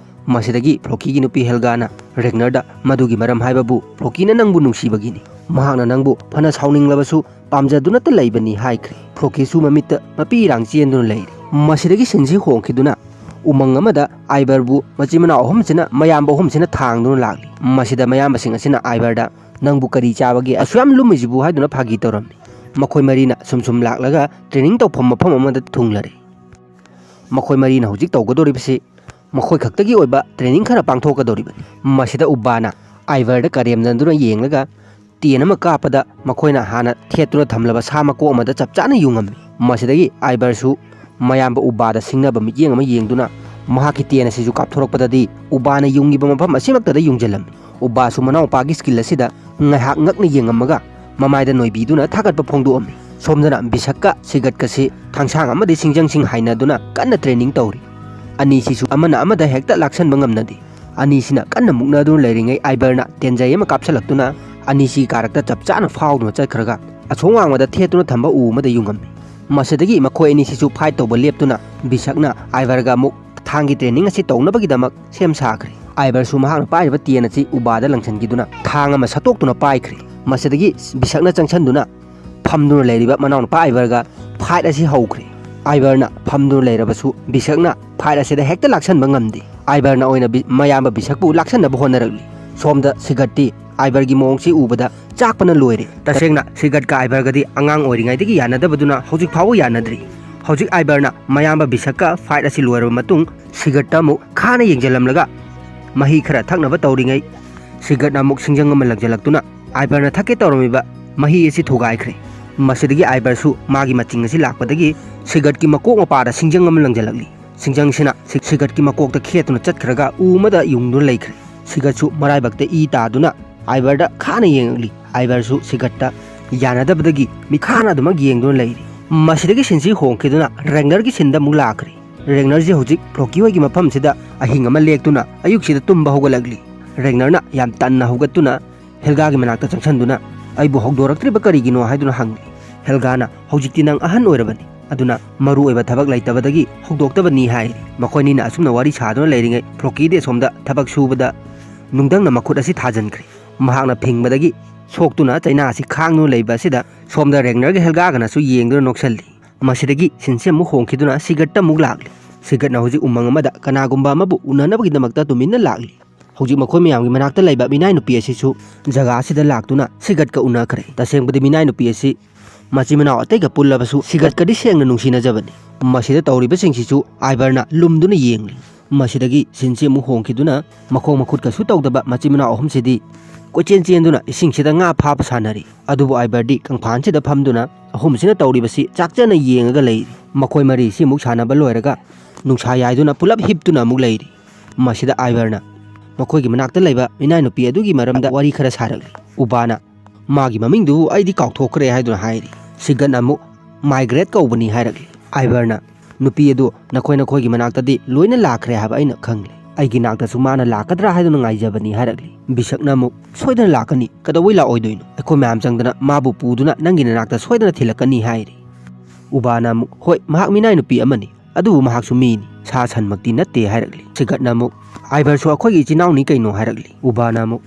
ꯃꯁꯤꯗꯒꯤ ꯐ꯭ꯂꯣꯀꯤꯒꯤ ꯅꯨꯄꯤ ꯍꯦꯜꯒꯥꯅ ꯔꯦꯒꯅꯔꯗ, "ꯃꯗꯨꯒꯤ ꯃꯔꯝ ꯍꯥꯏꯕꯕꯨ ꯐ꯭ꯂꯣꯀꯤꯅ ꯅꯪꯕꯨ ꯅꯨꯡꯁꯤꯕꯒꯤꯅꯤ꯫ ꯃꯍꯥꯛꯅ ꯅꯪꯕꯨ ꯐꯅ ꯁꯥꯎꯅꯤꯡꯂꯕꯁꯨ ꯄꯥꯝꯖꯗꯨꯅꯇ ꯂꯩꯕꯅꯤ" ꯍꯥꯏꯈ꯭ꯔꯦ꯫ ꯐ꯭ꯂꯣꯀꯤꯁꯨ ꯃꯃꯤꯠꯇ ꯃꯄꯤ ꯏꯔꯥꯡ ꯆꯦꯟꯗꯨꯅ ꯂꯩꯔꯦ꯫ ꯃꯁꯤꯗꯒꯤ ꯁꯤꯟꯁꯤ ꯍꯣꯡꯈꯤꯗꯨꯅ ꯎꯃꯪ ꯑꯃꯗ ꯑꯥꯏꯕꯔꯕꯨ ꯃꯆꯤꯟ ꯃꯅꯥꯎ ꯑꯍꯨꯝꯁꯤꯅ, ꯃꯌꯥꯝꯕ ꯑꯍꯨꯝꯁꯤꯅ ꯊꯥꯡꯗꯨꯅ ꯂꯥꯛꯂꯤ꯫ ꯃꯁꯤꯗ ꯃꯌꯥꯝꯕꯁꯤꯡ ꯑꯁꯤꯅ ꯑꯥꯏꯕꯔꯗ, "ꯅꯪꯕꯨ ꯀꯔꯤ ꯆꯥꯕꯒꯦ ꯑꯁꯨꯛ ꯌꯥꯝ ꯂꯨꯝꯃꯤꯁꯤꯕꯨ?" ꯍꯥꯏꯗꯨꯅ ꯐꯥꯒꯤ ꯇꯧꯔꯝꯃꯤ꯫ ꯃꯈꯣꯏ ꯃꯔꯤꯅ ꯁꯨꯝ ꯁꯨꯝ ꯂꯥꯛꯂꯒ ꯇ꯭ꯔꯦꯅꯤꯡ ꯇꯧꯐꯝ ꯃꯐꯝ ꯑꯃꯗ ꯊꯨꯡꯂꯔꯦ꯫ ꯃꯈꯣꯏ ꯃꯔꯤꯅ ꯍꯧꯖꯤꯛ ꯇꯧꯒꯗꯧꯔꯤꯕꯁꯤ ꯃꯈꯣꯏ ꯈꯛꯇꯒꯤ ꯑꯣꯏꯕ ꯇ꯭ꯔꯦꯅꯤꯡ ꯈꯔ ꯄꯥꯡꯊꯣꯛꯀꯗꯧꯔꯤꯕꯅꯤ꯫ ꯃꯁꯤꯗ ꯎꯕꯥꯅ ꯑꯥꯏꯕꯔꯗ ꯀꯔꯦꯝꯅꯗꯨꯅ ꯌꯦꯡꯂꯒ ꯇꯦꯟ ꯑꯃ ꯀꯥꯞꯄꯗ ꯃꯈꯣꯏꯅ ꯍꯥꯟꯅ ꯊꯦꯠꯇꯨꯅ ꯊꯝꯂꯕ ꯁꯥ ꯃꯀꯣꯛ ꯑꯃꯗ ꯆꯞ ꯆꯥꯅ ꯌꯨꯡꯉꯝꯃꯤ꯫ ꯃꯁꯤꯗꯒꯤ ꯑꯥꯏꯕꯔꯁꯨ ꯃꯌꯥꯝꯕ ꯎꯕꯥꯗ ꯁꯤꯡꯅꯕ ꯃꯤꯠꯌꯦꯡ ꯑꯃ ꯌꯦꯡꯗꯨꯅ ꯃꯍꯥꯛꯀꯤ ꯇꯦꯟ ꯑꯁꯤꯁꯨ ꯀꯥꯞꯊꯣꯔꯛꯄꯗꯗꯤ ꯎꯕꯥꯅ ꯌꯨꯡꯉꯤꯕ ꯃꯐꯝ ꯑꯁꯤꯃꯛꯇꯗ ꯌꯨꯡꯁꯤꯜꯂꯝꯃꯤ꯫ ꯎꯕꯥꯁꯨ ꯃꯅꯥꯎꯄꯥꯒꯤ ꯁ꯭ꯀꯤꯜ ꯑꯁꯤꯗ ꯉꯥꯏꯍꯥꯛ ꯉꯛꯅ ꯌꯦꯡꯉꯝꯃꯒ ꯃꯃꯥꯏꯗ ꯅꯣꯏꯕꯤꯗꯨꯅ ꯊꯥꯒꯠꯄ ꯐꯣꯡꯗꯣꯛꯑꯝꯃꯤ꯫ ꯁꯣꯝꯗꯅ ꯕꯤꯁꯛꯀ ꯁꯤꯒꯠꯀꯁꯤ ꯊꯥꯡꯁꯥꯡ ꯑꯃꯗꯤ ꯁꯤꯡꯖꯪꯁꯤꯡ ꯍꯥꯏꯅꯗꯨꯅ ꯀꯟꯅ ꯇ꯭ꯔꯦꯅꯤꯡ ꯇꯧꯔꯤ꯫ ꯑꯅꯤꯁꯤꯁꯨ ꯑꯃꯅ ꯑꯃꯗ ꯍꯦꯛꯇ ꯂꯥꯛꯁꯟꯕ ꯉꯝꯅꯗꯦ꯫ ꯑꯅꯤꯁꯤꯅ ꯀꯟꯅ ꯃꯨꯛꯅꯗꯨꯅ ꯂꯩꯔꯤꯉꯩ ꯑꯥꯏꯕꯔꯅ ꯇꯦꯟꯖꯩ ꯑꯃ ꯀꯥꯞꯁꯤꯜꯂꯛꯇꯨꯅ ꯑꯅꯤꯁꯤꯒꯤ ꯀꯥꯔꯛꯇ ꯆꯞ ꯆꯥꯅ ꯐꯥꯎꯗꯨꯅ ꯆꯠꯈ꯭ꯔꯒ ꯑꯁꯣꯝ ꯋꯥꯡꯃꯗ ꯊꯦꯠꯇꯨꯅ ꯊꯝꯕ ꯎ ꯑꯃꯗ ꯌꯨꯡꯉꯝꯃꯤ꯫ ꯃꯁꯤꯗꯒꯤ ꯃꯈꯣꯏ ꯑꯅꯤꯁꯤꯁꯨ ꯐꯥꯏꯠ ꯇꯧꯕ ꯂꯦꯞꯇꯨꯅ ꯕꯤꯁꯛꯅ ꯑꯥꯏꯕꯔꯒ ꯑꯃꯨꯛ ꯊꯥꯡꯒꯤ ꯇ꯭ꯔꯦꯅꯤꯡ ꯑꯁꯤ ꯇꯧꯅꯕꯒꯤꯗꯃꯛ ꯁꯦꯝ ꯁꯥꯈ꯭ꯔꯦ꯫ ꯑꯥꯏꯕꯔꯁꯨ ꯃꯍꯥꯛꯅ ꯄꯥꯏꯔꯤꯕ ꯇꯦꯟ ꯑꯁꯤ ꯎꯕꯥꯗ ꯂꯪꯁꯤꯟꯈꯤꯗꯨꯅ ꯊꯥꯡ ꯑꯃ ꯁꯠꯇꯣꯛꯇꯨꯅ ꯄꯥꯏꯈ꯭ꯔꯦ꯫ ꯃꯁꯤꯗꯒꯤ ꯕꯤꯁꯛꯅ ꯆꯪꯁꯤꯟꯗꯨꯅ ꯐꯝꯗꯨꯅ ꯂꯩꯔꯤꯕ ꯃꯅꯥꯎꯅꯨꯄꯥ ꯑꯥꯏꯕꯔꯒ ꯐꯥꯏꯠ ꯑꯁꯤ ꯍꯧꯈ꯭ꯔꯦ꯫ ꯑꯥꯏꯕꯔꯅ ꯐꯝꯗꯨꯅ ꯂꯩꯔꯕꯁꯨ ꯕꯤꯁꯛꯅ ꯐꯥꯏꯠ ꯑꯁꯤꯗ ꯍꯦꯛꯇ ꯂꯥꯛꯁꯟꯕ ꯉꯝꯗꯦ꯫ ꯑꯥꯏꯕꯔꯅ ꯑꯣꯏꯅ ꯕꯤ-, ꯃꯌꯥꯝꯕ ꯕꯤꯁꯛꯄꯨ ꯂꯥꯛꯁꯟꯅꯕ ꯍꯣꯠꯅꯔꯛꯂꯤ꯫ ꯁꯣꯝꯗ ꯁꯤꯒꯠꯇꯤ ꯑꯥꯏꯕꯔꯒꯤ ꯃꯑꯣꯡꯁꯤ ꯎꯕꯗ ꯆꯥꯛꯄꯅ ꯂꯣꯏꯔꯦ꯫ ꯇꯁꯦꯡꯅ ꯁꯤꯒꯠꯀ ꯑꯥꯏꯕꯔꯒꯗꯤ ꯑꯉꯥꯡ ꯑꯣꯏꯔꯤꯉꯩꯗꯒꯤ ꯌꯥꯅꯗꯕꯗꯨꯅ ꯍꯧꯖꯤꯛ ꯐꯥꯎꯕ ꯌꯥꯅꯗ꯭ꯔꯤ꯫ ꯍꯧꯖꯤꯛ ꯑꯥꯏꯕꯔꯅ ꯃꯌꯥꯝꯕ ꯕꯤꯁꯛꯀ ꯐꯥꯏꯠ ꯑꯁꯤ ꯂꯣꯏꯔꯕ ꯃꯇꯨꯡ ꯁꯤꯒꯠꯇ ꯑꯃꯨꯛ ꯈꯥꯅ ꯌꯦꯡꯁꯤꯜꯂꯝꯂꯒ ꯃꯍꯤ ꯈꯔ ꯊꯛꯅꯕ ꯇꯧꯔꯤꯉꯩ ꯁꯤꯒꯠꯅ ꯑꯃꯨꯛ ꯁꯤꯡꯖꯪ ꯑꯃ ꯂꯪꯁꯤꯜꯂꯛꯇꯨꯅ ꯑꯥꯏꯕꯔꯅ ꯊꯛꯀꯦ ꯇꯧꯔꯝꯃꯤꯕ ꯃꯍꯤ ꯑꯁꯤ ꯊꯨꯒꯥꯏꯈ꯭ꯔꯦ꯫ ꯃꯁꯤꯗꯒꯤ ꯑꯥꯏꯕꯔꯁꯨ ꯃꯥꯒꯤ ꯃꯆꯤꯡ ꯑꯁꯤ ꯂꯥꯛꯄꯗꯒꯤ ꯁꯤꯒꯠꯀꯤ ꯃꯀꯣꯛ ꯃꯄꯥꯗ ꯁꯤꯡꯖꯪ ꯑꯃ ꯂꯪꯁꯤꯜꯂꯛꯂꯤ꯫ ꯁꯤꯡꯖꯪꯁꯤꯅ ꯁꯤ-, ꯁꯤꯒꯠꯀꯤ ꯃꯀꯣꯛꯇ ꯈꯦꯠꯇꯨꯅ ꯆꯠꯈ꯭ꯔꯒ ꯎ ꯑꯃꯗ ꯌꯨꯡꯗꯨꯅ ꯂꯩꯈ꯭ꯔꯦ꯫ ꯁꯤꯒꯠꯁꯨ ꯃꯔꯥꯏꯕꯛꯇ ꯏ ꯇꯥꯗꯨꯅ ꯑꯥꯏꯕꯔꯗ ꯈꯥꯅ ꯌꯦꯡꯉꯛꯂꯤ꯫ ꯑꯥꯏꯕꯔꯁꯨ ꯁꯤꯒꯠꯇ ꯌꯥꯅꯗꯕꯗꯒꯤ ꯃꯤꯠꯈꯥꯅ ꯑꯗꯨꯃꯛ ꯌꯦꯡꯗꯨꯅ ꯂꯩꯔꯤ꯫ ꯃꯁꯤꯗꯒꯤ ꯁꯤꯟꯁꯤ ꯍꯣꯡꯈꯤꯗꯨꯅ ꯔꯦꯡꯅꯔꯒꯤ ꯁꯤꯟꯗ ꯑꯃꯨꯛ ꯂꯥꯛꯈ꯭ꯔꯦ꯫ ꯔꯦꯡꯅꯔꯁꯤ ꯍꯧꯖꯤꯛ ꯐ꯭ꯂꯣꯀꯤ ꯍꯣꯏꯒꯤ ꯃꯐꯝꯁꯤꯗ ꯑꯍꯤꯡ ꯑꯃ ꯂꯦꯛꯇꯨꯅ ꯑꯌꯨꯛꯁꯤꯗ ꯇꯨꯝꯕ ꯍꯧꯒꯠꯂꯛꯂꯤ꯫ ꯔꯦꯡꯅꯔꯅ ꯌꯥꯝ ꯇꯟꯅ ꯍꯧꯒꯠꯇꯨꯅ ꯍꯦꯜꯒꯥꯒꯤ ꯃꯅꯥꯛꯇ ꯆꯪꯁꯤꯟꯗꯨꯅ, "ꯑꯩꯕꯨ ꯍꯧꯗꯣꯔꯛꯇ꯭ꯔꯤꯕ ꯀꯔꯤꯒꯤꯅꯣ?" ꯍꯥꯏꯗꯨꯅ ꯍꯪꯂꯤ꯫ ꯍꯦꯜꯒꯥꯅ, "ꯍꯧꯖꯤꯛꯇꯤ ꯅꯪ ꯑꯍꯟ ꯑꯣꯏꯔꯕꯅꯤ, ꯑꯗꯨꯅ ꯃꯔꯨ ꯑꯣꯏꯕ ꯊꯕꯛ ꯂꯩꯇꯕꯗꯒꯤ ꯍꯧꯗꯣꯛꯇꯕꯅꯤ" ꯍꯥꯏꯔꯤ꯫ ꯃꯈꯣꯏꯅꯤꯅ ꯑꯁꯨꯝꯅ ꯋꯥꯔꯤ ꯁꯥꯗꯨꯅ ꯂꯩꯔꯤꯉꯩ ꯐ꯭ꯂꯣꯀꯤꯗꯤ ꯑꯁꯣꯝꯗ ꯊꯕꯛ ꯁꯨꯕꯗ ꯅꯨꯡꯗꯪꯅ ꯃꯈꯨꯠ ꯑꯁꯤ ꯊꯥꯖꯤꯟꯈ꯭ꯔꯦ꯫ ꯃꯍꯥꯛꯅ ꯐꯤꯡꯕꯗꯒꯤ ꯁꯣꯛꯇꯨꯅ ꯆꯩꯅꯥ ꯑꯁꯤ ꯈꯥꯡꯗꯨꯅ ꯂꯩꯕ ꯑꯁꯤꯗ ꯁꯣꯝꯗ ꯔꯦꯡꯅꯔꯒ ꯍꯦꯜꯒꯥꯒꯅꯁꯨ ꯌꯦꯡꯗꯨꯅ ꯅꯣꯛꯁꯜꯂꯤ꯫ ꯃꯁꯤꯗꯒꯤ ꯁꯤꯟꯁꯤ ꯑꯃꯨꯛ ꯍꯣꯡꯈꯤꯗꯨꯅ ꯁꯤꯒꯠꯇ ꯑꯃꯨꯛ ꯂꯥꯛꯂꯤ꯫ ꯁꯤꯒꯠꯅ ꯍꯧꯖꯤꯛ ꯎꯃꯪ ꯑꯃꯗ ꯀꯅꯥꯒꯨꯝꯕ ꯑꯃꯕꯨ ꯎꯅꯅꯕꯒꯤꯗꯃꯛꯇ ꯇꯨꯃꯤꯟꯅ ꯂꯥꯛꯂꯤ꯫ ꯍꯧꯖꯤꯛ ꯃꯈꯣꯏ ꯃꯌꯥꯝꯒꯤ ꯃꯅꯥꯛꯇ ꯂꯩꯕ ꯃꯤꯅꯥꯏ ꯅꯨꯄꯤ ꯑꯁꯤꯁꯨ ꯖꯒꯥ ꯑꯁꯤꯗ ꯂꯥꯛꯇꯨꯅ ꯁꯤꯒꯠꯀ ꯎꯅꯈ꯭ꯔꯦ꯫ ꯇꯁꯦꯡꯕꯗꯤ ꯃꯤꯅꯥꯏ ꯅꯨꯄꯤ ꯑꯁꯤ ꯃꯆꯤꯟ ꯃꯅꯥꯎ ꯑꯇꯩꯒ ꯄꯨꯜꯂꯕꯁꯨ ꯁꯤꯒꯠꯀꯗꯤ ꯁꯦꯡꯅ ꯅꯨꯡꯁꯤꯅꯖꯕꯅꯤ꯫ ꯃꯁꯤꯗ ꯇꯧꯔꯤꯕꯁꯤꯡꯁꯤꯁꯨ ꯑꯥꯏꯕꯔꯅ ꯂꯨꯝꯗꯨꯅ ꯌꯦꯡꯂꯤ꯫ ꯃꯁꯤꯗꯒꯤ ꯁꯤꯟꯁꯤ ꯑꯃꯨꯛ ꯍꯣꯡꯈꯤꯗꯨꯅ ꯃꯈꯣꯡ ꯃꯈꯨꯠꯀꯁꯨ ꯇꯧꯗꯕ ꯃꯆꯤꯟ ꯃꯅꯥꯎ ꯑꯍꯨꯝꯁꯤꯗꯤ ꯀꯣꯏꯆꯦꯟ ꯆꯦꯟꯗꯨꯅ ꯏꯁꯤꯡꯁꯤꯗ ꯉꯥ ꯐꯥꯕ ꯁꯥꯟꯅꯔꯤ꯫ ꯑꯗꯨꯕꯨ ꯑꯥꯏꯕꯔꯗꯤ ꯀꯪꯐꯥꯟꯁꯤꯗ ꯐꯝꯗꯨꯅ ꯑꯍꯨꯝꯁꯤꯅ ꯇꯧꯔꯤꯕꯁꯤ ꯆꯥꯛꯆꯅ ꯌꯦꯡꯉꯒ ꯂꯩꯔꯤ꯫ ꯃꯈꯣꯏ ꯃꯔꯤꯁꯤ ꯑꯃꯨꯛ ꯁꯥꯟꯅꯕ ꯂꯣꯏꯔꯒ ꯅꯨꯡꯁꯥ ꯌꯥꯏꯗꯨꯅ ꯄꯨꯂꯞ ꯍꯤꯞꯇꯨꯅ ꯑꯃꯨꯛ ꯂꯩꯔꯤ꯫ ꯃꯁꯤꯗ ꯑꯥꯏꯕꯔꯅ ꯃꯈꯣꯏꯒꯤ ꯃꯅꯥꯛꯇ ꯂꯩꯕ ꯃꯤꯅꯥꯏ ꯅꯨꯄꯤ ꯑꯗꯨꯒꯤ ꯃꯔꯝꯗ ꯋꯥꯔꯤ ꯈꯔ ꯁꯥꯔꯛꯂꯤ꯫ ꯎꯕꯥꯅ, "ꯃꯥꯒꯤ ꯃꯃꯤꯡꯗꯨꯕꯨ ꯑꯩꯗꯤ ꯀꯥꯎꯊꯣꯛꯈ꯭ꯔꯦ" ꯍꯥꯏꯗꯨꯅ ꯍꯥꯏꯔꯤ꯫ ꯁꯤꯒꯠꯅ ꯑꯃꯨꯛ, "ꯃꯥꯏꯒ꯭ꯔꯦꯠ ꯀꯧꯕꯅꯤ" ꯍꯥꯏꯔꯛꯂꯤ꯫ ꯑꯥꯏꯕꯔꯅ, "ꯅꯨꯄꯤ ꯑꯗꯨ ꯅꯈꯣꯏ ꯅꯈꯣꯏꯒꯤ ꯃꯅꯥꯛꯇꯗꯤ ꯂꯣꯏꯅ ꯂꯥꯛꯈ꯭ꯔꯦ ꯍꯥꯏꯕ ꯑꯩꯅ ꯈꯪꯂꯦ꯫ ꯑꯩꯒꯤ ꯅꯥꯛꯇꯁꯨ ꯃꯥꯅ ꯂꯥꯛꯀꯗ꯭ꯔꯥ ꯍꯥꯏꯗꯨꯅ ꯉꯥꯏꯖꯕꯅꯤ" ꯍꯥꯏꯔꯛꯂꯤ꯫ ꯕꯤꯁꯛꯅ ꯑꯃꯨꯛ, "ꯁꯣꯏꯗꯅ ꯂꯥꯛꯀꯅꯤ, ꯀꯩꯗꯧꯕꯩ ꯂꯥꯛꯑꯣꯏꯗꯣꯏꯅꯣ? ꯑꯩꯈꯣꯏ ꯃꯌꯥꯝ ꯆꯪꯗꯅ ꯃꯥꯕꯨ ꯄꯨꯗꯨꯅ ꯅꯪꯒꯤ ꯅꯅꯥꯛꯇ ꯁꯣꯏꯗꯅ ꯊꯤꯜꯂꯛꯀꯅꯤ" ꯍꯥꯏꯔꯤ꯫ ꯎꯕꯥꯅ ꯑꯃꯨꯛ, "ꯍꯣꯏ, ꯃꯍꯥꯛ ꯃꯤꯅꯥꯏ ꯅꯨꯄꯤ ꯑꯃꯅꯤ, ꯑꯗꯨꯕꯨ ꯃꯍꯥꯛꯁꯨ ꯃꯤꯅꯤ, ꯁꯥ ꯁꯟꯃꯛꯇꯤ ꯅꯠꯇꯦ" ꯍꯥꯏꯔꯛꯂꯤ꯫ ꯁꯤꯒꯠꯅ ꯑꯃꯨꯛ, "ꯑꯥꯏꯕꯔꯁꯨ ꯑꯩꯈꯣꯏꯒꯤ ꯏꯆꯤꯟ ꯏꯅꯥꯎꯅꯤ ꯀꯩꯅꯣ" ꯍꯥꯏꯔꯛꯂꯤ꯫ ꯎꯕꯥꯅ ꯑꯃꯨꯛ,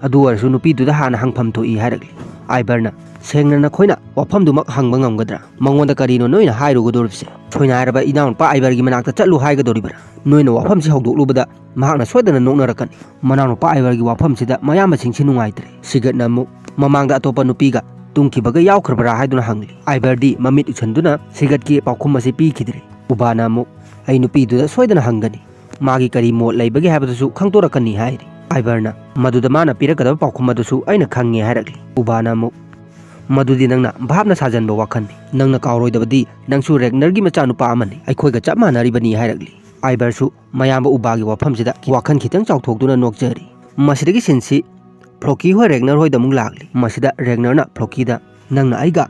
"ꯑꯗꯨ ꯑꯣꯏꯔꯁꯨ ꯅꯨꯄꯤꯗꯨꯗ ꯍꯥꯟꯅ ꯍꯪꯐꯝ ꯊꯣꯛꯏ" ꯍꯥꯏꯔꯛꯂꯤ꯫ ꯑꯥꯏꯕꯔꯅ, "ꯁꯦꯡꯅ ꯅꯈꯣꯏꯅ ꯋꯥꯐꯝꯗꯨꯃꯛ ꯍꯪꯕ ꯉꯝꯒꯗ꯭ꯔꯥ? ꯃꯉꯣꯟꯗ ꯀꯔꯤꯅꯣ ꯅꯣꯏꯅ ꯍꯥꯏꯔꯨꯒꯗꯧꯔꯤꯕꯁꯦ? ꯁꯣꯏꯅꯥꯏꯔꯕ ꯏꯅꯥꯎꯅꯨꯄꯥ ꯑꯥꯏꯕꯔꯒꯤ ꯃꯅꯥꯛꯇ ꯆꯠꯂꯨ ꯍꯥꯏꯒꯗꯧꯔꯤꯕ꯭ꯔꯥ? ꯅꯣꯏꯅ ꯋꯥꯐꯝꯁꯤ ꯍꯧꯗꯣꯛꯂꯨꯕꯗ ꯃꯍꯥꯛꯅ ꯁꯣꯏꯗꯅ ꯅꯣꯛꯅꯔꯛꯀꯅꯤ꯫" ꯃꯅꯥꯎꯅꯨꯄꯥ ꯑꯥꯏꯕꯔꯒꯤ ꯋꯥꯐꯝꯁꯤꯗ ꯃꯌꯥꯝꯕꯁꯤꯡꯁꯤ ꯅꯨꯡꯉꯥꯏꯇ꯭ꯔꯦ꯫ ꯁꯤꯒꯠꯅ ꯑꯃꯨꯛ ꯃꯃꯥꯡꯗ ꯑꯇꯣꯞꯄ ꯅꯨꯄꯤꯒ ꯇꯨꯝꯈꯤꯕꯒ ꯌꯥꯎꯈ꯭ꯔꯕ꯭ꯔꯥ ꯍꯥꯏꯗꯨꯅ ꯍꯪꯂꯤ꯫ ꯑꯥꯏꯕꯔꯗꯤ ꯃꯃꯤꯠ ꯎꯏꯁꯟꯗꯨꯅ ꯁꯤꯒꯠꯀꯤ ꯄꯥꯎꯈꯨꯝ ꯑꯁꯤ ꯄꯤꯈꯤꯗ꯭ꯔꯦ꯫ ꯎꯕꯥꯅ ꯑꯃꯨꯛ, "ꯑꯩ ꯅꯨꯄꯤꯗꯨꯗ ꯁꯣꯏꯗꯅ ꯍꯪꯒꯅꯤ꯫ ꯃꯥꯒꯤ ꯀꯔꯤ ꯃꯣꯠ ꯂꯩꯕꯒꯦ ꯍꯥꯏꯕꯗꯨꯁꯨ ꯈꯪꯗꯣꯔꯛꯀꯅꯤ," ꯍꯥꯏꯔꯤ꯫ ꯑꯥꯏꯕꯔꯅ, "ꯃꯗꯨꯗ ꯃꯥꯅ ꯄꯤꯔꯛꯀꯗꯕ ꯄꯥꯎꯈꯨꯝ ꯑꯗꯨꯁꯨ ꯑꯩꯅ ꯈꯪꯉꯦ," ꯍꯥꯏꯔꯛꯂꯤ꯫ ꯎꯕꯥꯅ ꯑꯃꯨꯛ, "ꯃꯗꯨꯗꯤ ꯅꯪꯅ ꯚꯥꯞꯅ ꯁꯥꯖꯟꯕ ꯋꯥꯈꯜꯅꯤ꯫ ꯅꯪꯅ ꯀꯥꯎꯔꯣꯏꯗꯕꯗꯤ ꯅꯪꯁꯨ ꯔꯦꯒꯅꯔꯒꯤ ꯃꯆꯥꯅꯨꯄꯥ ꯑꯃꯅꯤ, ꯑꯩꯈꯣꯏꯒ ꯆꯞ ꯃꯥꯟꯅꯔꯤꯕꯅꯤ," ꯍꯥꯏꯔꯛꯂꯤ꯫ ꯑꯥꯏꯕꯔꯁꯨ ꯃꯌꯥꯝꯕ ꯎꯕꯥꯒꯤ ꯋꯥꯐꯝꯁꯤꯗ ꯋꯥꯈꯜ ꯈꯤꯇꯪ ꯆꯥꯎꯊꯣꯛꯇꯨꯅ ꯅꯣꯛꯆꯔꯤ꯫ ꯃꯁꯤꯗꯒꯤ ꯁꯤꯟꯁꯤ ꯐ꯭ꯂꯣꯀꯤ ꯍꯣꯏ ꯔꯦꯒꯅꯔ ꯍꯣꯏꯗ ꯑꯃꯨꯛ ꯂꯥꯛꯂꯤ꯫ ꯃꯁꯤꯗ ꯔꯦꯒꯅꯔꯅ ꯐ꯭ꯂꯣꯀꯤꯗ, "ꯅꯪꯅ ꯑꯩꯒ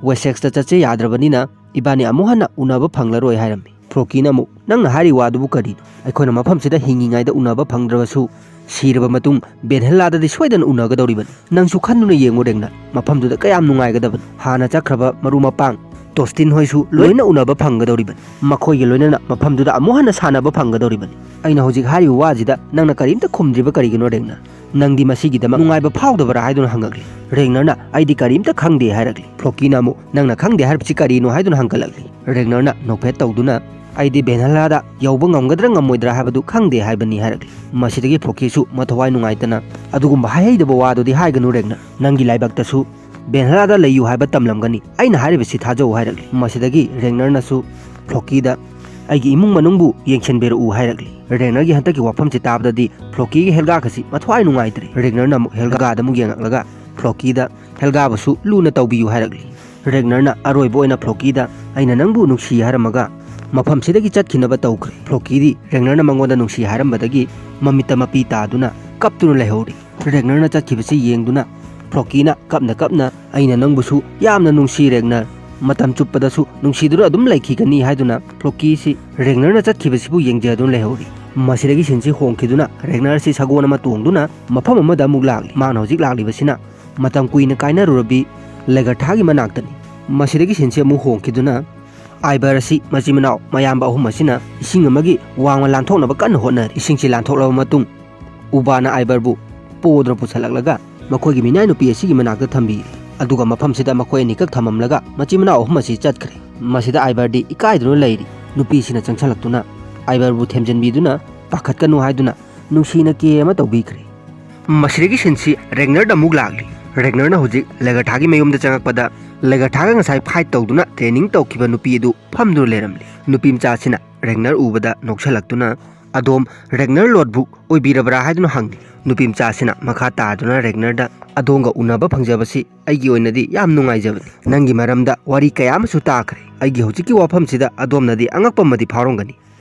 ꯋꯦꯁꯦꯛꯁꯇ ꯆꯠꯆꯦ ꯌꯥꯗ꯭ꯔꯕꯅꯤꯅ ꯏꯕꯥꯅꯤ ꯑꯃꯨꯛ ꯍꯟꯅ ꯎꯅꯕ ꯐꯪꯂꯔꯣꯏ," ꯍꯥꯏꯔꯝꯃꯤ꯫ ꯐ꯭ꯂꯣꯀꯤꯅ ꯑꯃꯨꯛ, "ꯅꯪꯅ ꯍꯥꯏꯔꯤ ꯋꯥꯗꯨꯕꯨ ꯀꯔꯤꯅꯣ? ꯑꯩꯈꯣꯏꯅ ꯃꯐꯝꯁꯤꯗ ꯍꯤꯡꯉꯤꯉꯩꯗ ꯎꯅꯕ ꯐꯪꯗ꯭ꯔꯕꯁꯨ ꯁꯤꯔꯕ ꯃꯇꯨꯡ ꯕꯦꯟꯍꯦꯂꯥꯗꯗꯤ ꯁꯣꯏꯗꯅ ꯎꯅꯒꯗꯧꯔꯤꯕꯅꯤ꯫ ꯅꯪꯁꯨ ꯈꯟꯗꯨꯅ ꯌꯦꯡꯉꯨ ꯔꯦꯒꯅꯔ, ꯃꯐꯝꯗꯨꯗ ꯀꯌꯥꯝ ꯅꯨꯡꯉꯥꯏꯒꯗꯕꯅꯣ꯫ ꯍꯥꯟꯅ ꯆꯠꯈ꯭ꯔꯕ ꯃꯔꯨꯞ ꯃꯄꯥꯡ ꯇꯣꯁꯇꯤꯟ ꯍꯣꯏꯁꯨ ꯂꯣꯏꯅ ꯎꯅꯕ ꯐꯪꯒꯗꯧꯔꯤꯕꯅꯤ꯫ ꯃꯈꯣꯏꯒ ꯂꯣꯏꯅꯅ ꯃꯐꯝꯗꯨꯗ ꯑꯃꯨꯛ ꯍꯟꯅ ꯁꯥꯟꯅꯕ ꯐꯪꯒꯗꯧꯔꯤꯕꯅꯤ꯫ ꯑꯩꯅ ꯍꯧꯖꯤꯛ ꯍꯥꯏꯔꯤꯕ ꯋꯥꯁꯤꯗ ꯅꯪꯅ ꯀꯔꯤꯝꯇ ꯈꯨꯝꯗ꯭ꯔꯤꯕ ꯀꯔꯤꯒꯤꯅꯣ ꯔꯦꯒꯅꯔ? ꯅꯪꯗꯤ ꯃꯁꯤꯒꯤꯗꯃꯛ ꯅꯨꯡꯉꯥꯏꯕ ꯐꯥꯎꯗꯕ꯭ꯔꯥ?" ꯍꯥꯏꯗꯨꯅ ꯍꯪꯉꯛꯂꯤ꯫ ꯔꯦꯒꯅꯔꯅ, "ꯑꯩꯗꯤ ꯀꯔꯤꯝꯇ ꯈꯪꯗꯦ," ꯍꯥꯏꯔꯛꯂꯤ꯫ ꯐ꯭ꯂꯣꯀꯤꯅ ꯑꯃꯨꯛ, "ꯅꯪꯅ ꯈꯪꯗꯦ ꯍꯥꯏꯔꯤꯕꯁꯤ ꯀꯔꯤꯅꯣ?" ꯍꯥꯏꯗꯨꯅ ꯍꯪꯒꯠꯂꯛꯂꯤ꯫ ꯔꯦꯒꯅꯔꯅ ꯅꯣꯛꯐꯦꯠ ꯇꯧꯗꯨꯅ, "ꯑꯩꯗꯤ ꯕꯦꯟꯍꯦꯂꯥꯗ ꯌꯧꯕ ꯉꯝꯒꯗ꯭ꯔꯥ ꯉꯝꯃꯣꯏꯗ꯭ꯔꯥ ꯍꯥꯏꯕꯗꯨ ꯈꯪꯗꯦ ꯍꯥꯏꯕꯅꯤ," ꯍꯥꯏꯔꯛꯂꯤ꯫ ꯃꯁꯤꯗꯒꯤ ꯐ꯭ꯂꯣꯀꯤꯁꯨ ꯃꯊꯋꯥꯏ ꯅꯨꯡꯉꯥꯏꯇꯅ, "ꯑꯗꯨꯒꯨꯝꯕ ꯍꯥꯏꯍꯩꯗꯕ ꯋꯥꯗꯨꯗꯤ ꯍꯥꯏꯒꯅꯨ ꯔꯦꯒꯅꯔ꯫ ꯅꯪꯒꯤ ꯂꯥꯏꯕꯛꯇꯁꯨ ꯕꯦꯟꯍꯦꯂꯥꯗ ꯂꯩꯌꯨ ꯍꯥꯏꯕ ꯇꯝꯂꯝꯒꯅꯤ꯫ ꯑꯩꯅ ꯍꯥꯏꯔꯤꯕꯁꯤ ꯊꯥꯖꯧ," ꯍꯥꯏꯔꯛꯂꯤ꯫ ꯃꯁꯤꯗꯒꯤ ꯔꯦꯒꯅꯔꯅꯁꯨ ꯐ꯭ꯂꯣꯀꯤꯗ, "ꯑꯩꯒꯤ ꯏꯃꯨꯡ ꯃꯅꯨꯡꯕꯨ ꯌꯦꯡꯁꯤꯟꯕꯤꯔꯛꯎ," ꯍꯥꯏꯔꯛꯂꯤ꯫ ꯔꯦꯒꯅꯔꯒꯤ ꯍꯟꯗꯛꯀꯤ ꯋꯥꯐꯝꯁꯤ ꯇꯥꯕꯗꯗꯤ ꯐ꯭ꯂꯣꯀꯤꯒꯤ ꯍꯦꯜꯒꯥꯒꯁꯤ ꯃꯊ꯭ꯋꯥꯏ ꯅꯨꯡꯉꯥꯏꯇ꯭ꯔꯦ꯫ ꯔꯦꯒꯅꯔꯅ ꯑꯃꯨꯛ ꯍꯦꯜꯒꯥꯗ ꯑꯃꯨꯛ ꯌꯦꯡꯉꯛꯂꯒ ꯐ꯭ꯂꯣꯀꯤꯗ, "ꯍꯦꯜꯒꯥꯕꯨꯁꯨ ꯂꯨꯅ ꯇꯧꯕꯤꯌꯨ," ꯍꯥꯏꯔꯛꯂꯤ꯫ ꯔꯦꯒꯅꯔꯅ ꯑꯔꯣꯏꯕ ꯑꯣꯏꯅ ꯐ꯭ꯂꯣꯀꯤꯗ, "ꯑꯩꯅ ꯅꯪꯕꯨ ꯅꯨꯡꯁꯤ," ꯍꯥꯏꯔꯝꯃꯒ ꯃꯐꯝꯁꯤꯗꯒꯤ ꯆꯠꯈꯤꯅꯕ ꯇꯧꯈ꯭ꯔꯦ꯫ ꯐ꯭ꯂꯣꯀꯤꯗꯤ ꯔꯦꯒꯅꯔꯅ ꯃꯉꯣꯟꯗ ꯅꯨꯡꯁꯤ ꯍꯥꯏꯔꯝꯕꯗꯒꯤ ꯃꯃꯤꯠꯇ ꯃꯄꯤ ꯇꯥꯗꯨꯅ ꯀꯞꯇꯨꯅ ꯂꯩꯍꯧꯔꯤ꯫ ꯔꯦꯒꯅꯔꯅ ꯆꯠꯈꯤꯕꯁꯤ ꯌꯦꯡꯗꯨꯅ ꯐ꯭ꯂꯣꯀꯤꯅ ꯀꯞꯅ ꯀꯞꯅ, "ꯑꯩꯅ ꯅꯪꯕꯨꯁꯨ ꯌꯥꯝꯅ ꯅꯨꯡꯁꯤ ꯔꯦꯒꯅꯔ, ꯃꯇꯝ ꯆꯨꯞꯄꯗꯁꯨ ꯅꯨꯡꯁꯤꯗꯨꯅ ꯑꯗꯨꯝ ꯂꯩꯈꯤꯒꯅꯤ," ꯍꯥꯏꯗꯨꯅ ꯐ꯭ꯂꯣꯀꯤꯁꯤ ꯔꯦꯒꯅꯔꯅ ꯆꯠꯈꯤꯕꯁꯤꯕꯨ ꯌꯦꯡꯖꯗꯨꯅ ꯂꯩꯍꯧꯔꯤ꯫ ꯃꯁꯤꯗꯒꯤ ꯁꯤꯟꯁꯤ ꯍꯣꯡꯈꯤꯗꯨꯅ ꯔꯦꯒꯅꯔꯁꯤ ꯁꯒꯣꯜ ꯑꯃ ꯇꯣꯡꯗꯨꯅ ꯃꯐꯝ ꯑꯃꯗ ꯑꯃꯨꯛ ꯂꯥꯛꯂꯤ꯫ ꯃꯥꯅ ꯍꯧꯖꯤꯛ ꯂꯥꯛꯂꯤꯕꯁꯤꯅ ꯃꯇꯝ ꯀꯨꯏꯅ ꯀꯥꯏꯅꯔꯨꯔꯕꯤ ꯂꯦꯒꯔꯊꯥꯒꯤ ꯃꯅꯥꯛꯇꯅꯤ꯫ ꯃꯁꯤꯗꯒꯤ ꯁꯤꯟꯁꯤ ꯑꯃꯨꯛ ꯍꯣꯡꯈꯤꯗꯨꯅ ꯑꯥꯏꯕꯔ ꯑꯁꯤ ꯃꯆꯤꯟ ꯃꯅꯥꯎ ꯃꯌꯥꯝꯕ ꯑꯍꯨꯝ ꯑꯁꯤꯅ ꯏꯁꯤꯡ ꯑꯃꯒꯤ ꯋꯥꯡꯃ ꯂꯥꯟꯊꯣꯛꯅꯕ ꯀꯟꯅ ꯍꯣꯠꯅꯔꯤ꯫ ꯏꯁꯤꯡꯁꯤ ꯂꯥꯟꯊꯣꯛꯂꯕ ꯃꯇꯨꯡ ꯎꯕꯥꯅ ꯑꯥꯏꯕꯔꯕꯨ ꯄꯣꯗꯨꯅ ꯄꯨꯁꯜꯂꯛꯂꯒ ꯃꯈꯣꯏꯒꯤ ꯃꯤꯅꯥꯏ ꯅꯨꯄꯤ ꯑꯁꯤꯒꯤ ꯃꯅꯥꯛꯇ ꯊꯝꯕꯤꯔꯦ꯫ ꯑꯗꯨꯒ ꯃꯐꯝꯁꯤꯗ ꯃꯈꯣꯏ ꯑꯅꯤꯈꯛ ꯊꯝꯃꯝꯂꯒ ꯃꯆꯤꯟ ꯃꯅꯥꯎ ꯑꯍꯨꯝ ꯑꯁꯤ ꯆꯠꯈ꯭ꯔꯦ꯫ ꯃꯁꯤꯗ ꯑꯥꯏꯕꯔꯗꯤ ꯏꯀꯥꯏꯗꯨꯅ ꯂꯩꯔꯤ꯫ ꯅꯨꯄꯤꯁꯤꯅ ꯆꯪꯁꯜꯂꯛꯇꯨꯅ ꯑꯥꯏꯕꯔꯕꯨ ꯊꯦꯝꯖꯤꯟꯕꯤꯗꯨꯅ ꯄꯥꯈꯠꯀꯅꯨ ꯍꯥꯏꯗꯨꯅ ꯅꯨꯡꯁꯤꯅ ꯀꯦ ꯑꯃ ꯇꯧꯕꯤꯈ꯭ꯔꯦ꯫ ꯃꯁꯤꯗꯒꯤ ꯁꯤꯟꯁꯤ ꯔꯦꯒꯅꯔꯗ ꯑꯃꯨꯛ ꯂꯥꯛꯂꯤ꯫ ꯔꯦꯒꯅꯔꯅ ꯍꯧꯖꯤꯛ ꯂꯦꯒꯔꯊꯥꯒꯤ ꯃꯌꯨꯝꯗ ꯆꯪꯉꯛꯄꯗ ꯂꯦꯒꯔꯊꯥꯒ ꯉꯁꯥꯏ ꯐꯥꯏꯠ ꯇꯧꯗꯨꯅ ꯇ꯭ꯔꯦꯅꯤꯡ ꯇꯧꯈꯤꯕ ꯅꯨꯄꯤ ꯑꯗꯨ ꯐꯝꯗꯨꯅ ꯂꯩꯔꯝꯂꯤ꯫ ꯅꯨꯄꯤ ꯃꯆꯥꯁꯤꯅ ꯔꯦꯒꯅꯔ ꯎꯕꯗ ꯅꯣꯛꯁꯜꯂꯛꯇꯨꯅ, "ꯑꯗꯣꯝ ꯔꯦꯒꯅꯔ ꯂꯣꯠꯕꯨꯛ ꯑꯣꯏꯕꯤꯔꯕ꯭ꯔꯥ?" ꯍꯥꯏꯗꯨꯅ ꯍꯪꯂꯤ꯫ ꯅꯨꯄꯤ ꯃꯆꯥꯁꯤꯅ ꯃꯈꯥ ꯇꯥꯗꯨꯅ ꯔꯦꯒꯅꯔꯗ, "ꯑꯗꯣꯝꯒ ꯎꯅꯕ ꯐꯪꯖꯕꯁꯤ ꯑꯩꯒꯤ ꯑꯣꯏꯅꯗꯤ ꯌꯥꯝ ꯅꯨꯡꯉꯥꯏꯖꯕꯅꯤ꯫ ꯅꯪꯒꯤ ꯃꯔꯝꯗ ꯋꯥꯔꯤ ꯀꯌꯥ ꯑꯃꯁꯨ ꯇꯥꯈ꯭ꯔꯦ꯫ ꯑꯩꯒꯤ ꯍꯧꯖꯤꯛꯀꯤ ꯋꯥꯐꯝꯁꯤꯗ ꯑꯗꯣꯝꯅꯗꯤ ꯑꯉꯛꯄ ꯑꯃꯗꯤ ꯐꯥꯎꯔꯝꯒꯅꯤ꯫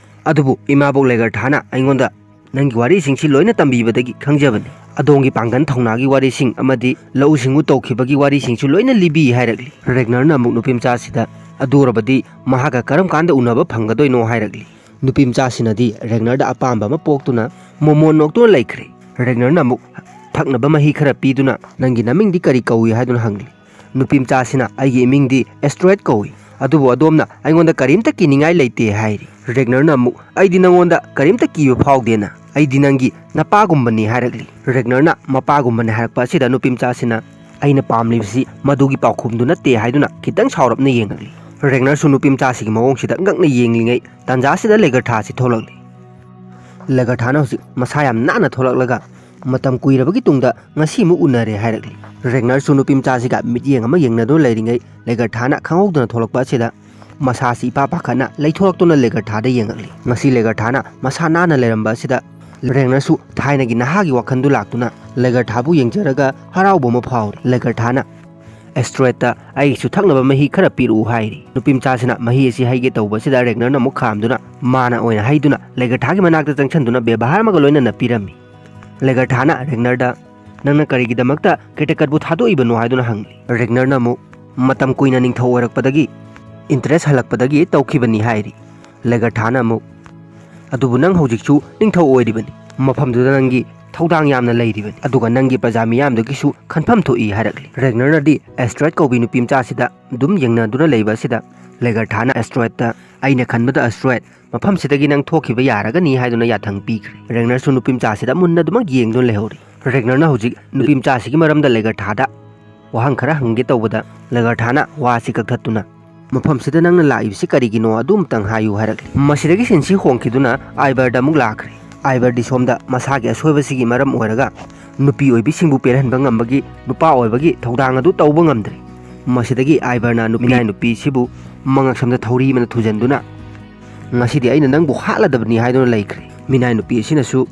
ꯑꯗꯨꯕꯨ ꯏꯃꯥꯕꯣꯛ ꯂꯦꯒꯔꯊꯥꯅ ꯑꯩꯉꯣꯟꯗ ꯅꯪꯒꯤ ꯋꯥꯔꯤꯁꯤꯡꯁꯤ ꯂꯣꯏꯅ ꯇꯝꯕꯤꯕꯗꯒꯤ ꯈꯪꯖꯕꯅꯤ꯫ ꯑꯗꯣꯝꯒꯤ ꯄꯥꯡꯒꯜ ꯊꯧꯅꯥꯒꯤ ꯋꯥꯔꯤꯁꯤꯡ ꯑꯃꯗꯤ ꯂꯧꯎ ꯁꯤꯡꯎ ꯇꯧꯈꯤꯕꯒꯤ ꯋꯥꯔꯤꯁꯤꯡꯁꯨ ꯂꯣꯏꯅ ꯂꯤꯕꯤ" ꯍꯥꯏꯔꯛꯂꯤ꯫ ꯔꯦꯒꯅꯔꯅ ꯑꯃꯨꯛ ꯅꯨꯄꯤ ꯃꯆꯥꯁꯤꯗ, "ꯑꯗꯨ ꯑꯣꯏꯔꯕꯗꯤ ꯃꯍꯥꯛꯀ ꯀꯔꯝ ꯀꯥꯟꯗ ꯎꯅꯕ ꯐꯪꯒꯗꯣꯏꯅꯣ?" ꯍꯥꯏꯔꯛꯂꯤ꯫ ꯅꯨꯄꯤ ꯃꯆꯥꯁꯤꯅꯗꯤ ꯔꯦꯒꯅꯔꯗ ꯑꯄꯥꯝꯕ ꯑꯃ ꯄꯣꯛꯇꯨꯅ ꯃꯣꯃꯣꯟ ꯅꯣꯛꯇꯨꯅ ꯂꯩꯈ꯭ꯔꯦ꯫ ꯔꯦꯒꯅꯔꯅ ꯑꯃꯨꯛ ꯊꯛꯅꯕ ꯃꯍꯤ ꯈꯔ ꯄꯤꯗꯨꯅ, "ꯅꯪꯒꯤ ꯅꯃꯤꯡꯗꯤ ꯀꯔꯤ ꯀꯧꯏ?" ꯍꯥꯏꯗꯨꯅ ꯍꯪꯂꯤ꯫ ꯅꯨꯄꯤ ꯃꯆꯥꯁꯤꯅ, "ꯑꯩꯒꯤ ꯏꯃꯤꯡꯗꯤ ꯑꯦꯁꯇ꯭ꯔꯣꯏꯗ ꯀꯧꯏ, ꯑꯗꯨꯕꯨ ꯑꯗꯣꯝꯅ ꯑꯩꯉꯣꯟꯗ ꯀꯔꯤꯝꯇ ꯀꯤꯅꯤꯡꯉꯥꯏ ꯂꯩꯇꯦ" ꯍꯥꯏꯔꯤ꯫ ꯔꯦꯒꯅꯔꯅ ꯑꯃꯨꯛ, "ꯑꯩꯗꯤ ꯅꯉꯣꯟꯗ ꯀꯔꯤꯝꯇ ꯀꯤꯕ ꯐꯥꯎꯗꯦꯅ, ꯑꯩꯗꯤ ꯅꯪꯒꯤ ꯅꯄꯥꯒꯨꯝꯕꯅꯤ" ꯍꯥꯏꯔꯛꯂꯤ꯫ ꯔꯦꯒꯅꯔꯅ ꯃꯄꯥꯒꯨꯝꯕꯅꯤ ꯍꯥꯏꯔꯛꯄ ꯑꯁꯤꯗ ꯅꯨꯄꯤ ꯃꯆꯥꯁꯤꯅ, "ꯑꯩꯅ ꯄꯥꯝꯂꯤꯕꯁꯤ ꯃꯗꯨꯒꯤ ꯄꯥꯎꯈꯨꯝꯗꯨ ꯅꯠꯇꯦ" ꯍꯥꯏꯗꯨꯅ ꯈꯤꯇꯪ ꯁꯥꯎꯔꯞꯅ ꯌꯦꯡꯉꯛꯂꯤ꯫ ꯔꯦꯒꯅꯔꯁꯨ ꯅꯨꯄꯤ ꯃꯆꯥꯁꯤꯒꯤ ꯃꯑꯣꯡꯁꯤꯗ ꯉꯛꯅ ꯌꯦꯡꯂꯤꯉꯩ ꯇꯥꯟꯖꯥꯁꯤꯗ ꯂꯦꯒꯔꯊꯥꯁꯤ ꯊꯣꯛꯂꯛꯂꯤ꯫ ꯂꯦꯒꯔꯊꯥꯅ ꯍꯧꯖꯤꯛ ꯃꯁꯥ ꯌꯥꯝ ꯅꯥꯟꯅ ꯊꯣꯛꯂꯛꯂꯒ, "ꯃꯇꯝ ꯀꯨꯏꯔꯕꯒꯤ ꯇꯨꯡꯗ ꯉꯁꯤꯃꯨꯛ ꯎꯅꯔꯦ" ꯍꯥꯏꯔꯛꯂꯤ꯫ ꯔꯦꯒꯅꯔꯁꯨ ꯅꯨꯄꯤ ꯃꯆꯥꯁꯤꯒ ꯃꯤꯠꯌꯦꯡ ꯑꯃ ꯌꯦꯡꯅꯗꯨꯅ ꯂꯩꯔꯤꯉꯩ ꯂꯦꯒꯔꯊꯥꯅ ꯈꯪꯍꯧꯗꯅ ꯊꯣꯛꯂꯛꯄ ꯑꯁꯤꯗ ꯃꯁꯥꯁꯤ ꯏꯄꯥ ꯄꯥꯈꯠꯅ ꯂꯩꯊꯣꯔꯛꯇꯨꯅ ꯂꯦꯒꯔꯊꯥꯗ ꯌꯦꯡꯉꯛꯂꯤ꯫ ꯉꯁꯤ ꯂꯦꯒꯔꯊꯥꯅ ꯃꯁꯥ ꯅꯥꯟꯅ ꯂꯩꯔꯝꯕ ꯑꯁꯤꯗ ꯔꯦꯒꯅꯔꯁꯨ ꯊꯥꯏꯅꯒꯤ ꯅꯍꯥꯒꯤ ꯋꯥꯈꯜꯗꯨ ꯂꯥꯛꯇꯨꯅ ꯂꯦꯒꯔꯊꯥꯕꯨ ꯌꯦꯡꯖꯔꯒ ꯍꯔꯥꯎꯕ ꯑꯃ ꯐꯥꯎꯔꯤ꯫ ꯂꯦꯒꯔꯊꯥꯅ, "ꯑꯦꯁꯇ꯭ꯔꯣꯏꯗꯇ ꯑꯩꯒꯤꯁꯨ ꯊꯛꯅꯕ ꯃꯍꯤ ꯈꯔ ꯄꯤꯔꯛꯎ" ꯍꯥꯏꯔꯤ꯫ ꯅꯨꯄꯤ ꯃꯆꯥꯁꯤꯅ ꯃꯍꯤ ꯑꯁꯤ ꯍꯩꯒꯦ ꯇꯧꯕꯁꯤꯗ ꯔꯦꯒꯅꯔꯅ ꯑꯃꯨꯛ ꯈꯥꯝꯗꯨꯅ ꯃꯥꯅ ꯑꯣꯏꯅ ꯍꯩꯗꯨꯅ ꯂꯦꯒꯔꯊꯥꯒꯤ ꯃꯅꯥꯛꯇ ꯆꯪꯁꯤꯟꯗꯨꯅ ꯕꯦꯕꯥꯔ ꯑꯃꯒ ꯂꯣꯏꯅꯅ ꯄꯤꯔꯝꯃꯤ꯫ ꯂꯦꯒꯔꯊꯥꯅ ꯔꯦꯒꯅꯔꯗ, "ꯅꯪꯅ ꯀꯔꯤꯒꯤꯗꯃꯛꯇ ꯀꯦꯇꯦꯀꯠꯄꯨ ꯊꯥꯗꯣꯛꯏꯕꯅꯣ?" ꯍꯥꯏꯗꯨꯅ ꯍꯪꯂꯤ꯫ ꯔꯦꯒꯅꯔꯅ ꯑꯃꯨꯛ, "ꯃꯇꯝ ꯀꯨꯏꯅ ꯅꯤꯡꯊꯧ ꯑꯣꯏꯔꯛꯄꯗꯒꯤ ꯏꯟꯇꯔꯦꯁ ꯍꯜꯂꯛꯄꯗꯒꯤ ꯇꯧꯈꯤꯕꯅꯤ" ꯍꯥꯏꯔꯤ꯫ ꯂꯦꯒꯔꯊꯥꯅ ꯑꯃꯨꯛ, "ꯑꯗꯨꯕꯨ ꯅꯪ ꯍꯧꯖꯤꯛꯁꯨ ꯅꯤꯡꯊꯧ ꯑꯣꯏꯔꯤꯕꯅꯤ, ꯃꯐꯝꯗꯨꯗ ꯅꯪꯒꯤ ꯊꯧꯗꯥꯡ ꯌꯥꯝꯅ ꯂꯩꯔꯤꯕꯅꯤ, ꯑꯗꯨꯒ ꯅꯪꯒꯤ ꯄ꯭ꯔꯖꯥ ꯃꯤꯌꯥꯝꯗꯨꯒꯤꯁꯨ ꯈꯟꯐꯝ ꯊꯣꯛꯏ" ꯍꯥꯏꯔꯛꯂꯤ꯫ ꯔꯦꯒꯅꯔꯅꯗꯤ ꯑꯦꯁꯇ꯭ꯔꯣꯏꯗ ꯀꯧꯕꯤ ꯅꯨꯄꯤ ꯃꯆꯥꯁꯤꯗ ꯑꯗꯨꯝ ꯌꯦꯡꯅꯗꯨꯅ ꯂꯩꯕ ꯑꯁꯤꯗ ꯂꯦꯒꯔꯊꯥꯅ ꯑꯦꯁꯇ꯭ꯔꯣꯏꯗꯇ, "ꯑꯩꯅ ꯈꯟꯕꯗ ꯑꯦꯁꯇ꯭ꯔꯣꯏꯗ ꯃꯐꯝꯁꯤꯗꯒꯤ ꯅꯪ ꯊꯣꯛꯈꯤꯕ ꯌꯥꯔꯒꯅꯤ" ꯍꯥꯏꯗꯨꯅ ꯌꯥꯊꯪ ꯄꯤꯈ꯭ꯔꯦ꯫ ꯔꯦꯒꯅꯔꯁꯨ ꯅꯨꯄꯤ ꯃꯆꯥꯁꯤꯗ ꯃꯨꯟꯅ ꯑꯗꯨꯃꯛ ꯌꯦꯡꯗꯨꯅ ꯂꯩꯍꯧꯔꯤ꯫ ꯔꯦꯒꯅꯔꯅ ꯍꯧꯖꯤꯛ ꯅꯨꯄꯤ ꯃꯆꯥꯁꯤꯒꯤ ꯃꯔꯝꯗ ꯂꯦꯒꯔꯊꯥꯗ ꯋꯥꯍꯪ ꯈꯔ ꯍꯪꯒꯦ ꯇꯧꯕꯗ, ꯂꯦꯒꯔꯊꯥꯅ ꯋꯥ ꯑꯁꯤ ꯀꯛꯊꯠꯇꯨꯅ, "ꯃꯐꯝꯁꯤꯗ ꯅꯪꯅ ꯂꯥꯛꯏꯕꯁꯤ ꯀꯔꯤꯒꯤꯅꯣ? ꯑꯗꯨ ꯑꯃꯇꯪ ꯍꯥꯏꯌꯨ" ꯍꯥꯏꯔꯛꯂꯤ꯫ ꯃꯁꯤꯗꯒꯤ ꯁꯤꯟꯁꯤ ꯍꯣꯡꯈꯤꯗꯨꯅ ꯑꯥꯏꯕꯔꯗ ꯑꯃꯨꯛ ꯂꯥꯛꯈ꯭ꯔꯦ꯫ ꯑꯥꯏꯕꯔꯗꯤ ꯁꯣꯝꯗ ꯃꯁꯥꯒꯤ ꯑꯁꯣꯏꯕꯁꯤꯒꯤ ꯃꯔꯝ ꯑꯣꯏꯔꯒ ꯅꯨꯄꯤ ꯑꯣꯏꯕꯤꯁꯤꯡꯕꯨ ꯄꯦꯜꯍꯟꯕ ꯉꯝꯕꯒꯤ ꯅꯨꯄꯥ ꯑꯣꯏꯕꯒꯤ ꯊꯧꯗꯥꯡ ꯑꯗꯨ ꯇꯧꯕ ꯉꯝꯗ꯭ꯔꯦ꯫ ꯃꯁꯤꯗꯒꯤ ꯑꯥꯏꯕꯔꯅ ꯅꯨꯄꯤ, ꯃꯤꯅꯥꯏ ꯅꯨꯄꯤꯁꯤꯕꯨ ꯃꯉꯛꯁꯝꯗ ꯊꯧꯔꯤ ꯑꯃꯅ ꯊꯨꯖꯟꯗꯨꯅ, "ꯉꯁꯤꯗꯤ ꯑꯩꯅ ꯅꯪꯕꯨ ꯍꯥꯠꯂꯗꯕꯅꯤ" ꯍꯥꯏꯗꯨꯅ ꯂꯩꯈ꯭ꯔꯦ꯫ ꯃꯤꯅꯥꯏ ꯅꯨꯄꯤ ꯑꯁꯤꯅꯁꯨ,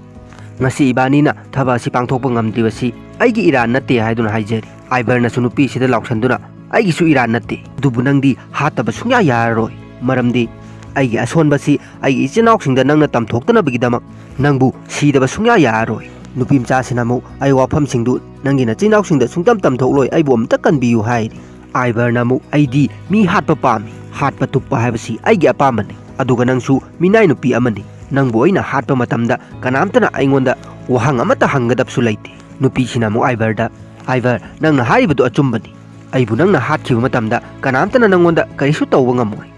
"ꯉꯁꯤ ꯏꯕꯥꯅꯤꯅ ꯊꯕꯛ ꯑꯁꯤ ꯄꯥꯡꯊꯣꯛꯄ ꯉꯝꯗ꯭ꯔꯤꯕꯁꯤ ꯑꯩꯒꯤ ꯏꯔꯥꯟ ꯅꯠꯇꯦ" ꯍꯥꯏꯗꯨꯅ ꯍꯥꯏꯖꯔꯤ꯫ ꯑꯥꯏꯕꯔꯅꯁꯨ ꯅꯨꯄꯤꯁꯤꯗ ꯂꯥꯎꯁꯟꯗꯨꯅ, "ꯑꯩꯒꯤꯁꯨ ꯏꯔꯥꯟ ꯅꯠꯇꯦ, ꯑꯗꯨꯕꯨ ꯅꯪꯗꯤ ꯍꯥꯠꯇꯕ ꯁꯨꯡꯌꯥ ꯌꯥꯔꯔꯣꯏ, ꯃꯔꯝꯗꯤ ꯑꯩꯒꯤ ꯑꯁꯣꯟꯕꯁꯤ ꯑꯩꯒꯤ ꯏꯆꯤꯟ ꯏꯅꯥꯎꯁꯤꯡꯗ ꯅꯪꯅ ꯇꯝꯊꯣꯛꯇꯅꯕꯒꯤꯗꯃꯛ ꯅꯪꯕꯨ ꯁꯤꯗꯕ ꯁꯨꯡꯌꯥ ꯌꯥꯔꯔꯣꯏ꯫ ꯅꯨꯄꯤ ꯃꯆꯥꯁꯤꯅ ꯑꯃꯨꯛ, 'ꯑꯩ ꯋꯥꯐꯝꯁꯤꯡꯗꯨ ꯅꯪꯒꯤ ꯅꯆꯤꯟ ꯏꯅꯥꯎꯁꯤꯡꯗ ꯁꯨꯡꯇꯝ ꯇꯝꯊꯣꯛꯂꯣꯏ, ꯑꯩꯕꯨ ꯑꯃꯨꯛꯇ ꯀꯟꯕꯤꯌꯨ' ꯍꯥꯏꯔꯤ꯫ ꯑꯥꯏꯕꯔꯅ ꯑꯃꯨꯛ, "ꯑꯩꯗꯤ ꯃꯤ ꯍꯥꯠꯄ ꯄꯥꯝꯃꯤ, ꯍꯥꯠꯄ ꯇꯨꯞꯄ ꯍꯥꯏꯕꯁꯤ ꯑꯩꯒꯤ ꯑꯄꯥꯝꯕꯅꯤ, ꯑꯗꯨꯒ ꯅꯪꯁꯨ ꯃꯤꯅꯥꯏ ꯅꯨꯄꯤ ꯑꯃꯅꯤ, ꯅꯪꯕꯨ ꯑꯩꯅ ꯍꯥꯠꯄ ꯃꯇꯝꯗ ꯀꯅꯥꯝꯇꯅ ꯑꯩꯉꯣꯟꯗ ꯋꯥꯍꯪ ꯑꯃꯠꯇ ꯍꯪꯒꯗꯕꯁꯨ ꯂꯩꯇꯦ"꯫ ꯅꯨꯄꯤꯁꯤꯅ ꯑꯃꯨꯛ ꯑꯥꯏꯕꯔꯗ, "ꯑꯥꯏꯕꯔ, ꯅꯪꯅ ꯍꯥꯏꯔꯤꯕꯗꯨ ꯑꯆꯨꯝꯕꯅꯤ, ꯑꯩꯕꯨ ꯅꯪꯅ ꯍꯥꯠꯈꯤꯕ ꯃꯇꯝꯗ ꯀꯅꯥꯝꯇꯅ ꯅꯪꯉꯣꯟꯗ ꯀꯔꯤꯁꯨ ꯇꯧꯕ ꯉꯝꯃꯣꯏ,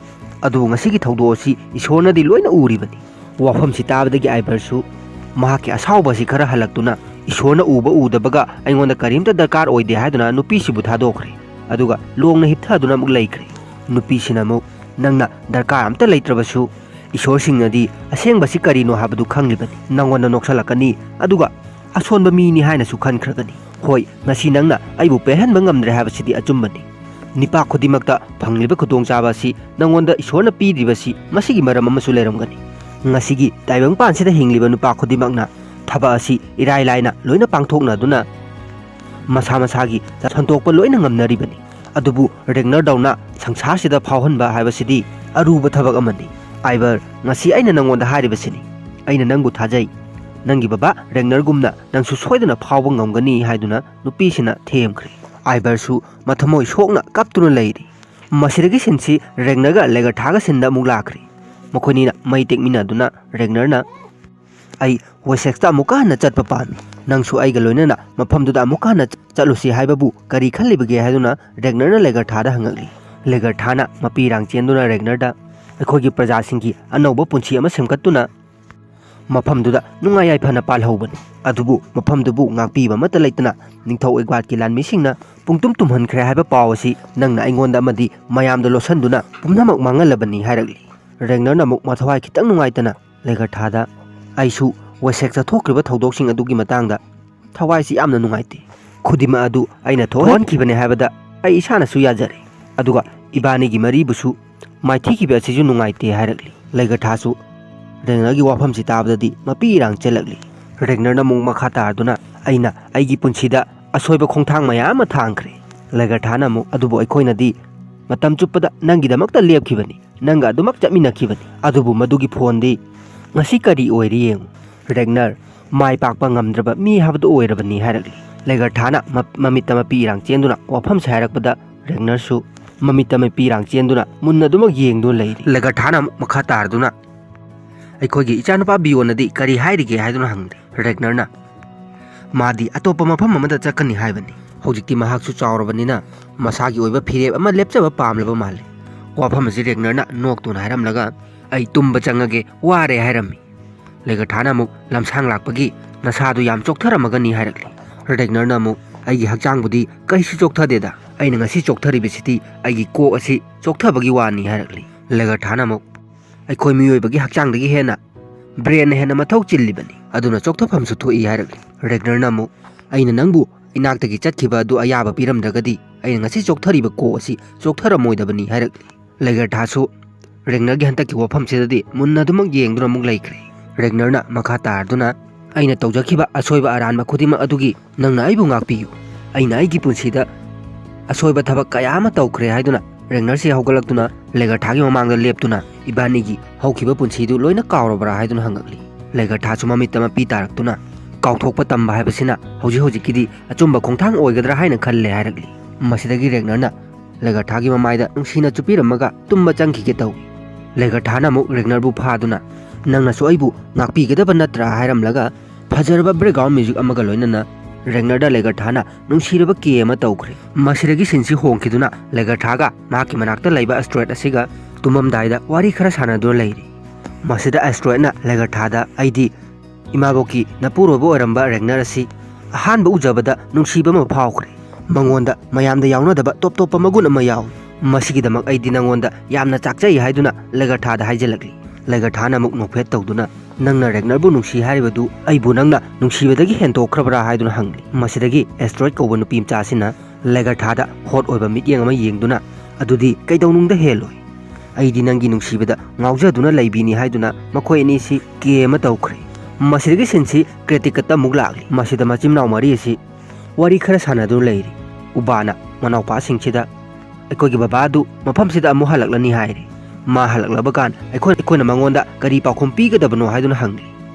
ꯑꯗꯨꯕꯨ ꯉꯁꯤꯒꯤ ꯊꯧꯗꯣꯛ ꯑꯁꯤ ꯏꯁꯣꯔꯅꯗꯤ ꯂꯣꯏꯅ ꯎꯔꯤꯕꯅꯤ"꯫ ꯋꯥꯐꯝꯁꯤ ꯇꯥꯕꯗꯒꯤ ꯑꯥꯏꯕꯔꯁꯨ ꯃꯍꯥꯛꯀꯤ ꯑꯁꯥꯎꯕ ꯑꯁꯤ ꯈꯔ ꯍꯜꯂꯛꯇꯨꯅ, "ꯏꯁꯣꯔꯅ ꯎꯕ ꯎꯗꯕꯒ ꯑꯩꯉꯣꯟꯗ ꯀꯔꯤꯝꯇ ꯗꯔꯀꯥꯔ ꯑꯣꯏꯗꯦ" ꯍꯥꯏꯗꯨꯅ ꯅꯨꯄꯤꯁꯤꯕꯨ ꯊꯥꯗꯣꯛꯈ꯭ꯔꯦ꯫ ꯑꯗꯨꯒ ꯂꯣꯡꯅ ꯍꯤꯞꯊꯗꯨꯅ ꯑꯃꯨꯛ ꯂꯩꯈ꯭ꯔꯦ꯫ ꯅꯨꯄꯤꯁꯤꯅ ꯑꯃꯨꯛ, "ꯅꯪꯅ ꯗꯔꯀꯥꯔ ꯑꯝꯇ ꯂꯩꯇ꯭ꯔꯕꯁꯨ ꯏꯁꯣꯔꯁꯤꯡꯅꯗꯤ ꯑꯁꯦꯡꯕꯁꯤ ꯀꯔꯤꯅꯣ ꯍꯥꯏꯕꯗꯨ ꯈꯪꯂꯤꯕꯅꯤ꯫ ꯅꯪꯉꯣꯟꯗ ꯅꯣꯛꯁꯜꯂꯛꯀꯅꯤ, ꯑꯗꯨꯒ ꯑꯁꯣꯟꯕ ꯃꯤꯅꯤ ꯍꯥꯏꯅꯁꯨ ꯈꯟꯈ꯭ꯔꯒꯅꯤ꯫ ꯍꯣꯏ, ꯉꯁꯤ ꯅꯪꯅ ꯑꯩꯕꯨ ꯄꯦꯜꯍꯟꯕ ꯉꯝꯗ꯭ꯔꯦ ꯍꯥꯏꯕꯁꯤꯗꯤ ꯑꯆꯨꯝꯕꯅꯤ꯫ ꯅꯤꯄꯥ ꯈꯨꯗꯤꯡꯃꯛꯇ ꯐꯪꯂꯤꯕ ꯈꯨꯗꯣꯡꯆꯥꯕ ꯑꯁꯤ ꯅꯪꯉꯣꯟꯗ ꯏꯁꯣꯔꯅ ꯄꯤꯗ꯭ꯔꯤꯕꯁꯤ ꯃꯁꯤꯒꯤ ꯃꯔꯝ ꯑꯃꯁꯨ ꯂꯩꯔꯝꯒꯅꯤ꯫ ꯉꯁꯤꯒꯤ ꯇꯥꯏꯕꯪꯄꯥꯟꯁꯤꯗ ꯍꯤꯡꯂꯤꯕ ꯅꯨꯄꯥ ꯈꯨꯗꯤꯡꯃꯛꯅ ꯊꯕꯛ ꯑꯁꯤ ꯏꯔꯥꯏ ꯂꯥꯏꯅ ꯂꯣꯏꯅ ꯄꯥꯡꯊꯣꯛꯅꯗꯨꯅ ꯃꯁꯥ ꯃꯁꯥꯒꯤ ꯁꯟꯗꯣꯛꯄ ꯂꯣꯏꯅ ꯉꯝꯅꯔꯤꯕꯅꯤ꯫ ꯑꯗꯨꯕꯨ ꯔꯦꯒꯅꯔꯗꯧꯅ ꯁꯪꯁꯥꯔꯁꯤꯗ ꯐꯥꯎꯍꯟꯕ ꯍꯥꯏꯕꯁꯤꯗꯤ ꯑꯔꯨꯕ ꯊꯕꯛ ꯑꯃꯅꯤ꯫ ꯑꯥꯏꯕꯔ, ꯉꯁꯤ ꯑꯩꯅ ꯅꯪꯉꯣꯟꯗ ꯍꯥꯏꯔꯤꯕꯁꯤꯅꯤ꯫ ꯑꯩꯅ ꯅꯪꯕꯨ ꯊꯥꯖꯩ꯫ ꯅꯪꯒꯤ ꯕꯕꯥ ꯔꯦꯒꯅꯔꯒꯨꯝꯅ ꯅꯪꯁꯨ ꯁꯣꯏꯗꯅ ꯐꯥꯎꯕ ꯉꯝꯒꯅꯤ ꯍꯥꯏꯗꯨꯅ ꯅꯨꯄꯤꯁꯤꯅ ꯊꯦꯝꯈ꯭ꯔꯦ꯫ ꯑꯥꯏꯕꯔꯁꯨ ꯃꯊꯃꯣꯏ ꯁꯣꯛꯅ ꯀꯞꯇꯨꯅ ꯂꯩꯔꯤ꯫ ꯃꯁꯤꯗꯒꯤ ꯁꯤꯟꯁꯤ ꯔꯦꯒꯅꯔꯒ ꯂꯦꯒꯔꯊꯥꯒ ꯁꯤꯟꯗ ꯑꯃꯨꯛ ꯂꯥꯛꯈ꯭ꯔꯦ꯫ ꯃꯈꯣꯏꯅꯤꯅ ꯃꯩ ꯇꯦꯛꯃꯤꯟꯅꯗꯨꯅ ꯔꯦꯒꯅꯔꯅ, "ꯑꯩ ꯋꯦꯁꯦꯛꯁꯇ ꯑꯃꯨꯛꯀ ꯍꯟꯅ ꯆꯠꯄ ꯄꯥꯝꯃꯤ꯫ ꯅꯪꯁꯨ ꯑꯩꯒ ꯂꯣꯏꯅꯅ ꯃꯐꯝꯗꯨꯗ ꯑꯃꯨꯛꯀ ꯍꯟꯅ ꯆꯠꯂꯨꯁꯤ ꯍꯥꯏꯕꯕꯨ ꯀꯔꯤ ꯈꯜꯂꯤꯕꯒꯦ?" ꯍꯥꯏꯗꯨꯅ ꯔꯦꯒꯅꯔꯅ ꯂꯦꯒꯔꯊꯥꯗ ꯍꯪꯉꯛꯂꯤ꯫ ꯂꯦꯒꯔꯊꯥꯅ ꯃꯄꯤ ꯏꯔꯥꯡ ꯆꯦꯟꯗꯨꯅ ꯔꯦꯒꯅꯔꯗ, "ꯑꯩꯈꯣꯏꯒꯤ ꯄ꯭ꯔꯖꯥꯁꯤꯡꯒꯤ ꯑꯅꯧꯕ ꯄꯨꯟꯁꯤ ꯑꯃ ꯁꯦꯝꯒꯠꯇꯨꯅ ꯃꯐꯝꯗꯨꯗ ꯅꯨꯡꯉꯥꯏ ꯌꯥꯏꯐꯅ ꯄꯥꯜꯍꯧꯕꯅꯤ꯫ ꯑꯗꯨꯕꯨ ꯃꯐꯝꯗꯨꯕꯨ ꯉꯥꯛꯄꯤꯕ ꯑꯃꯠꯇ ꯂꯩꯇꯅ ꯅꯤꯡꯊꯧ ꯑꯦꯗꯋꯥꯔꯗꯀꯤ ꯂꯥꯟꯃꯤꯁꯤꯡꯅ ꯄꯨꯡꯇꯨꯝ ꯇꯨꯝꯍꯟꯈ꯭ꯔꯦ ꯍꯥꯏꯕ ꯄꯥꯎ ꯑꯁꯤ ꯅꯪꯅ ꯑꯩꯉꯣꯟꯗ ꯑꯃꯗꯤ ꯃꯌꯥꯝꯗ ꯂꯣꯠꯁꯤꯟꯗꯨꯅ ꯄꯨꯝꯅꯃꯛ ꯃꯥꯡꯍꯜꯂꯕꯅꯤ ꯍꯥꯏꯔꯛꯂꯤ꯫ ꯔꯦꯒꯅꯔꯅ ꯑꯃꯨꯛ ꯃꯊꯋꯥꯏ ꯈꯤꯇꯪ ꯅꯨꯡꯉꯥꯏꯇꯅ ꯂꯦꯒꯔꯊꯥꯗ, "ꯑꯩꯁꯨ ꯋꯦꯁꯦꯛꯇ ꯊꯣꯛꯈ꯭ꯔꯤꯕ ꯊꯧꯗꯣꯛꯁꯤꯡ ꯑꯗꯨꯒꯤ ꯃꯇꯥꯡꯗ ꯊꯋꯥꯏꯁꯤ ꯌꯥꯝꯅ ꯅꯨꯡꯉꯥꯏꯇꯦ꯫ ꯈꯨꯗꯤꯡꯃꯛ ꯑꯗꯨ ꯑꯩꯅ ꯊꯣꯛꯍꯟꯈꯤꯕꯅꯦ ꯍꯥꯏꯕꯗ ꯑꯩ ꯏꯁꯥꯅꯁꯨ ꯌꯥꯖꯔꯦ꯫ ꯑꯗꯨꯒ ꯏꯕꯥꯅꯤꯒꯤ ꯃꯔꯤꯕꯨꯁꯨ ꯃꯥꯏꯊꯤꯈꯤꯕ ꯑꯁꯤꯁꯨ ꯅꯨꯡꯉꯥꯏꯇꯦ" ꯍꯥꯏꯔꯛꯂꯤ꯫ ꯂꯦꯒꯔꯊꯥꯁꯨ ꯔꯦꯒꯅꯔꯒꯤ ꯋꯥꯐꯝꯁꯤ ꯇꯥꯕꯗꯗꯤ ꯃꯄꯤ ꯏꯔꯥꯡ ꯆꯦꯜꯂꯛꯂꯤ꯫ ꯔꯦꯒꯅꯔꯅ ꯑꯃꯨꯛ ꯃꯈꯥ ꯇꯥꯔꯗꯨꯅ, "ꯑꯩꯅ ꯑꯩꯒꯤ ꯄꯨꯟꯁꯤꯗ ꯑꯁꯣꯏꯕ ꯈꯣꯡꯊꯥꯡ ꯃꯌꯥꯝ ꯑꯃ ꯊꯥꯡꯈ꯭ꯔꯦ"꯫ ꯂꯦꯒꯔꯊꯥꯅ ꯑꯃꯨꯛ, "ꯑꯗꯨꯕꯨ ꯑꯩꯈꯣꯏꯅꯗꯤ ꯃꯇꯝ ꯆꯨꯞꯄꯗ ꯅꯪꯒꯤꯗꯃꯛꯇ ꯂꯦꯞꯈꯤꯕꯅꯤ, ꯅꯪꯒ ꯑꯗꯨꯃꯛ ꯆꯠꯃꯤꯟꯅꯈꯤꯕꯅꯤ, ꯑꯗꯨꯕꯨ ꯃꯗꯨꯒꯤ ꯐꯣꯟꯗꯤ ꯉꯁꯤ ꯀꯔꯤ ꯑꯣꯏꯔꯤ ꯌꯦꯡꯉꯨ꯫ ꯔꯦꯒꯅꯔ ꯃꯥꯏ ꯄꯥꯛꯄ ꯉꯝꯗ꯭ꯔꯕ ꯃꯤ ꯍꯥꯏꯕꯗꯨ ꯑꯣꯏꯔꯕꯅꯤ" ꯍꯥꯏꯔꯛꯂꯤ꯫ ꯂꯦꯒꯔꯊꯥꯅ ꯃ-, ꯃꯃꯤꯠꯇ ꯃꯄꯤ ꯏꯔꯥꯡ ꯆꯦꯟꯗꯨꯅ ꯋꯥꯐꯝꯁꯦ ꯍꯥꯏꯔꯛꯄꯗ ꯔꯦꯒꯅꯔꯁꯨ ꯃꯃꯤꯠꯇ ꯃꯄꯤ ꯏꯔꯥꯡ ꯆꯦꯟꯗꯨꯅ ꯃꯨꯟꯅ ꯑꯗꯨꯃꯛ ꯌꯦꯡꯗꯨꯅ ꯂꯩꯔꯤ꯫ ꯂꯦꯒꯔꯊꯥꯅ ꯑꯃꯨꯛ ꯃꯈꯥ ꯇꯥꯔꯗꯨꯅ, "ꯑꯩꯈꯣꯏꯒꯤ ꯏꯆꯥꯅꯨꯄꯥ ꯕꯤꯌꯣꯟꯅꯗꯤ ꯀꯔꯤ ꯍꯥꯏꯔꯤꯒꯦ?" ꯍꯥꯏꯗꯨꯅ ꯍꯪꯂꯤ꯫ ꯔꯦꯒꯅꯔꯅ, "ꯃꯥꯗꯤ ꯑꯇꯣꯞꯄ ꯃꯐꯝ ꯑꯃꯗ ꯆꯠꯀꯅꯤ ꯍꯥꯏꯕꯅꯤ꯫ ꯍꯧꯖꯤꯛꯇꯤ ꯃꯍꯥꯛꯁꯨ ꯆꯥꯎꯔꯕꯅꯤꯅ ꯃꯁꯥꯒꯤ ꯑꯣꯏꯕ ꯐꯤꯔꯦꯞ ꯑꯃ ꯂꯦꯞꯆꯕ ꯄꯥꯝꯂꯕ ꯃꯥꯜꯂꯤ"꯫ ꯋꯥꯐꯝ ꯑꯁꯤ ꯔꯦꯒꯅꯔꯅ ꯅꯣꯛꯇꯨꯅ ꯍꯥꯏꯔꯝꯂꯒ, "ꯑꯩ ꯇꯨꯝꯕ ꯆꯪꯉꯒꯦ, ꯋꯥꯔꯦ" ꯍꯥꯏꯔꯝꯃꯤ꯫ ꯂꯦꯒꯔꯊꯥꯅ ꯑꯃꯨꯛ, "ꯂꯝꯁꯥꯡ ꯂꯥꯛꯄꯒꯤ ꯅꯁꯥꯗꯨ ꯌꯥꯝ ꯆꯣꯛꯊꯔꯝꯃꯒꯅꯤ" ꯍꯥꯏꯔꯛꯂꯤ꯫ ꯔꯦꯒꯅꯔꯅ ꯑꯃꯨꯛ, "ꯑꯩꯒꯤ ꯍꯛꯆꯥꯡꯕꯨꯗꯤ ꯀꯩꯁꯨ ꯆꯣꯛꯊꯗꯦꯗ, ꯑꯩꯅ ꯉꯁꯤ ꯆꯣꯛꯊꯔꯤꯕꯁꯤꯗꯤ ꯑꯩꯒꯤ ꯀꯣꯛ ꯑꯁꯤ ꯆꯣꯛꯊꯕꯒꯤ ꯋꯥꯅꯤ" ꯍꯥꯏꯔꯛꯂꯤ꯫ ꯂꯦꯒꯔꯊꯥꯅ ꯑꯃꯨꯛ, "ꯑꯩꯈꯣꯏ ꯃꯤꯑꯣꯏꯕꯒꯤ ꯍꯛꯆꯥꯡꯗꯒꯤ ꯍꯦꯟꯅ ꯕ꯭ꯔꯦꯟꯅ ꯍꯦꯟꯅ ꯃꯊꯧ ꯆꯤꯜꯂꯤꯕꯅꯤ, ꯑꯗꯨꯅ ꯆꯣꯛꯊꯐꯝꯁꯨ ꯊꯣꯛꯏ" ꯍꯥꯏꯔꯛꯂꯤ꯫ ꯔꯦꯒꯅꯔꯅ ꯑꯃꯨꯛ, "ꯑꯩꯅ ꯅꯪꯕꯨ ꯏꯅꯥꯛꯇꯒꯤ ꯆꯠꯈꯤꯕ ꯑꯗꯨ ꯑꯌꯥꯕ ꯄꯤꯔꯝꯗ꯭ꯔꯒꯗꯤ ꯑꯩꯅ ꯉꯁꯤ ꯆꯣꯛꯊꯔꯤꯕ ꯀꯣꯛ ꯑꯁꯤ ꯆꯣꯛꯊꯔꯝꯃꯣꯏꯗꯕꯅꯤ" ꯍꯥꯏꯔꯛꯂꯤ꯫ ꯂꯦꯒꯔꯊꯥꯁꯨ ꯔꯦꯒꯅꯔꯒꯤ ꯍꯟꯗꯛꯀꯤ ꯋꯥꯐꯝꯁꯤꯗꯗꯤ ꯃꯨꯟꯅ ꯑꯗꯨꯃꯛ ꯌꯦꯡꯗꯨꯅ ꯑꯃꯨꯛ ꯂꯩꯈ꯭ꯔꯦ꯫ ꯔꯦꯒꯅꯔꯅ ꯃꯈꯥ ꯇꯥꯔꯗꯨꯅ, "ꯑꯩꯅ ꯇꯧꯖꯈꯤꯕ ꯑꯁꯣꯏꯕ ꯑꯔꯥꯟꯕ ꯈꯨꯗꯤꯡꯃꯛ ꯑꯗꯨꯒꯤ ꯅꯪꯅ ꯑꯩꯕꯨ ꯉꯥꯛꯄꯤꯌꯨ꯫ ꯑꯩꯅ ꯑꯩꯒꯤ ꯄꯨꯟꯁꯤꯗ ꯑꯁꯣꯏꯕ ꯊꯕꯛ ꯀꯌꯥ ꯑꯃ ꯇꯧꯈ꯭ꯔꯦ" ꯍꯥꯏꯗꯨꯅ ꯔꯦꯒꯅꯔꯁꯤ ꯍꯧꯒꯠꯂꯛꯇꯨꯅ ꯂꯦꯒꯔꯊꯥꯒꯤ ꯃꯃꯥꯡꯗ ꯂꯦꯞꯇꯨꯅ, "ꯏꯕꯥꯅꯤꯒꯤ ꯍꯧꯈꯤꯕ ꯄꯨꯟꯁꯤꯗꯨ ꯂꯣꯏꯅ ꯀꯥꯎꯔꯕ꯭ꯔꯥ?" ꯍꯥꯏꯗꯨꯅ ꯍꯪꯉꯛꯂꯤ꯫ ꯂꯦꯒꯔꯊꯥꯁꯨ ꯃꯃꯤꯠꯇ ꯃꯄꯤ ꯇꯥꯔꯛꯇꯨꯅ, "ꯀꯥꯎꯊꯣꯛꯄ ꯇꯝꯕ ꯍꯥꯏꯕꯁꯤꯅ ꯍꯧꯖꯤꯛ ꯍꯧꯖꯤꯛꯀꯤꯗꯤ ꯑꯆꯨꯝꯕ ꯈꯣꯡꯊꯥꯡ ꯑꯣꯏꯒꯗ꯭ꯔꯥ ꯍꯥꯏꯅ ꯈꯜꯂꯦ" ꯍꯥꯏꯔꯛꯂꯤ꯫ ꯃꯁꯤꯗꯒꯤ ꯔꯦꯒꯅꯔꯅ ꯂꯦꯒꯔꯊꯥꯒꯤ ꯃꯃꯥꯏꯗ ꯅꯨꯡꯁꯤꯅ ꯆꯨꯞꯄꯤꯔꯝꯃꯒ ꯇꯨꯝꯕ ꯆꯪꯈꯤꯒꯦ ꯇꯧꯏ꯫ ꯂꯦꯒꯔꯊꯥꯅ ꯑꯃꯨꯛ ꯔꯦꯒꯅꯔꯕꯨ ꯐꯥꯗꯨꯅ, "ꯅꯪꯅꯁꯨ ꯑꯩꯕꯨ ꯉꯥꯛꯄꯤꯒꯗꯕ ꯅꯠꯇ꯭ꯔꯥ?" ꯍꯥꯏꯔꯝꯂꯒ ꯐꯖꯔꯕ ꯕꯦꯛꯒ꯭ꯔꯥꯎꯟ ꯃ꯭ꯌꯨꯖꯤꯛ ꯑꯃꯒ ꯂꯣꯏꯅꯅ ꯔꯦꯒꯅꯔꯗ ꯂꯦꯒꯔꯊꯥꯅ ꯅꯨꯡꯁꯤꯔꯕ ꯀꯦ ꯑꯃ ꯇꯧꯈ꯭ꯔꯦ꯫ ꯃꯁꯤꯗꯒꯤ ꯁꯤꯟꯁꯤ ꯍꯣꯡꯈꯤꯗꯨꯅ ꯂꯦꯒꯔꯊꯥꯒ ꯃꯍꯥꯛꯀꯤ ꯃꯅꯥꯛꯇ ꯂꯩꯕ ꯑꯦꯁꯇ꯭ꯔꯣꯏꯗ ꯑꯁꯤꯒ ꯇꯨꯝꯃꯝꯗꯥꯏꯗ ꯋꯥꯔꯤ ꯈꯔ ꯁꯥꯟꯅꯗꯨꯅ ꯂꯩꯔꯤ꯫ ꯃꯁꯤꯗ ꯑꯦꯁꯇ꯭ꯔꯣꯏꯗꯅ ꯂꯦꯒꯔꯊꯥꯗ, "ꯑꯩꯗꯤ ꯏꯃꯥꯕꯣꯛꯀꯤ ꯅꯄꯨꯔꯣꯏꯕ ꯑꯣꯏꯔꯝꯕ ꯔꯦꯒꯅꯔ ꯑꯁꯤ ꯑꯍꯥꯟꯕ ꯎꯖꯕꯗ ꯅꯨꯡꯁꯤꯕ ꯑꯃ ꯐꯥꯎꯈ꯭ꯔꯦ꯫ ꯃꯉꯣꯟꯗ ꯃꯌꯥꯝꯗ ꯌꯥꯎꯅꯗꯕ ꯇꯣꯞ ꯇꯣꯞꯄ ꯃꯒꯨꯟ ꯑꯃ ꯌꯥꯎꯏ꯫ ꯃꯁꯤꯒꯤꯗꯃꯛ ꯑꯩꯗꯤ ꯅꯉꯣꯟꯗ ꯌꯥꯝꯅ ꯆꯥꯛꯆꯩ" ꯍꯥꯏꯗꯨꯅ ꯂꯦꯒꯔꯊꯥꯗ ꯍꯥꯏꯖꯤꯜꯂꯛꯂꯤ꯫ ꯂꯦꯒꯔꯊꯥꯅ ꯑꯃꯨꯛ ꯅꯣꯛꯐꯦꯠ ꯇꯧꯗꯨꯅ, "ꯅꯪꯅ ꯔꯦꯒꯅꯔꯕꯨ ꯅꯨꯡꯁꯤ ꯍꯥꯏꯔꯤꯕꯗꯨ ꯑꯩꯕꯨ ꯅꯪꯅ ꯅꯨꯡꯁꯤꯕꯗꯒꯤ ꯍꯦꯟꯇꯣꯛꯈ꯭ꯔꯕ꯭ꯔꯥ?" ꯍꯥꯏꯗꯨꯅ ꯍꯪꯂꯤ꯫ ꯃꯁꯤꯗꯒꯤ ꯑꯦꯁꯇ꯭ꯔꯣꯏꯗ ꯀꯧꯕ ꯅꯨꯄꯤ ꯃꯆꯥ ꯑꯁꯤꯅ ꯂꯦꯒꯔꯊꯥꯗ ꯍꯣꯠ ꯑꯣꯏꯕ ꯃꯤꯠꯌꯦꯡ ꯑꯃ ꯌꯦꯡꯗꯨꯅ, "ꯑꯗꯨꯗꯤ ꯀꯩꯗꯧꯅꯨꯡꯗ ꯍꯦꯜꯂꯣꯏ꯫ ꯑꯩꯗꯤ ꯅꯪꯒꯤ ꯅꯨꯡꯁꯤꯕꯗ ꯉꯥꯎꯖꯗꯨꯅ ꯂꯩꯕꯤꯅꯤ" ꯍꯥꯏꯗꯨꯅ ꯃꯈꯣꯏ ꯑꯅꯤꯁꯤ ꯀꯦ ꯑꯃ ꯇꯧꯈ꯭ꯔꯦ꯫ ꯃꯁꯤꯗꯒꯤ ꯁꯤꯟꯁꯤ ꯀ꯭ꯔꯦꯇꯤꯛꯀꯠꯇ ꯑꯃꯨꯛ ꯂꯥꯛꯂꯤ꯫ ꯃꯁꯤꯗ ꯃꯆꯤꯟ ꯃꯅꯥꯎ ꯃꯔꯤ ꯑꯁꯤ ꯋꯥꯔꯤ ꯈꯔ ꯁꯥꯟꯅꯗꯨꯅ ꯂꯩꯔꯤ꯫ ꯎꯕꯥꯅ ꯃꯅꯥꯎꯄꯥꯁꯤꯡꯁꯤꯗ, "ꯑꯩꯈꯣꯏꯒꯤ ꯕꯕꯥꯗꯨ ꯃꯐꯝꯁꯤꯗ ꯑꯃꯨꯛ ꯍꯜꯂꯛꯂꯅꯤ" ꯍꯥꯏꯔꯤ꯫ "ꯃꯥ ꯍꯜꯂꯛꯂꯕ ꯀꯥꯟ ꯑꯩꯈꯣꯏ, ꯑꯩꯈꯣꯏꯅ ꯃꯉꯣꯟꯗ ꯀꯔꯤ ꯄꯥꯎꯈꯨꯝ ꯄꯤꯒꯗꯕꯅꯣ?" ꯍꯥꯏꯗꯨꯅ ꯍꯪꯂꯤ꯫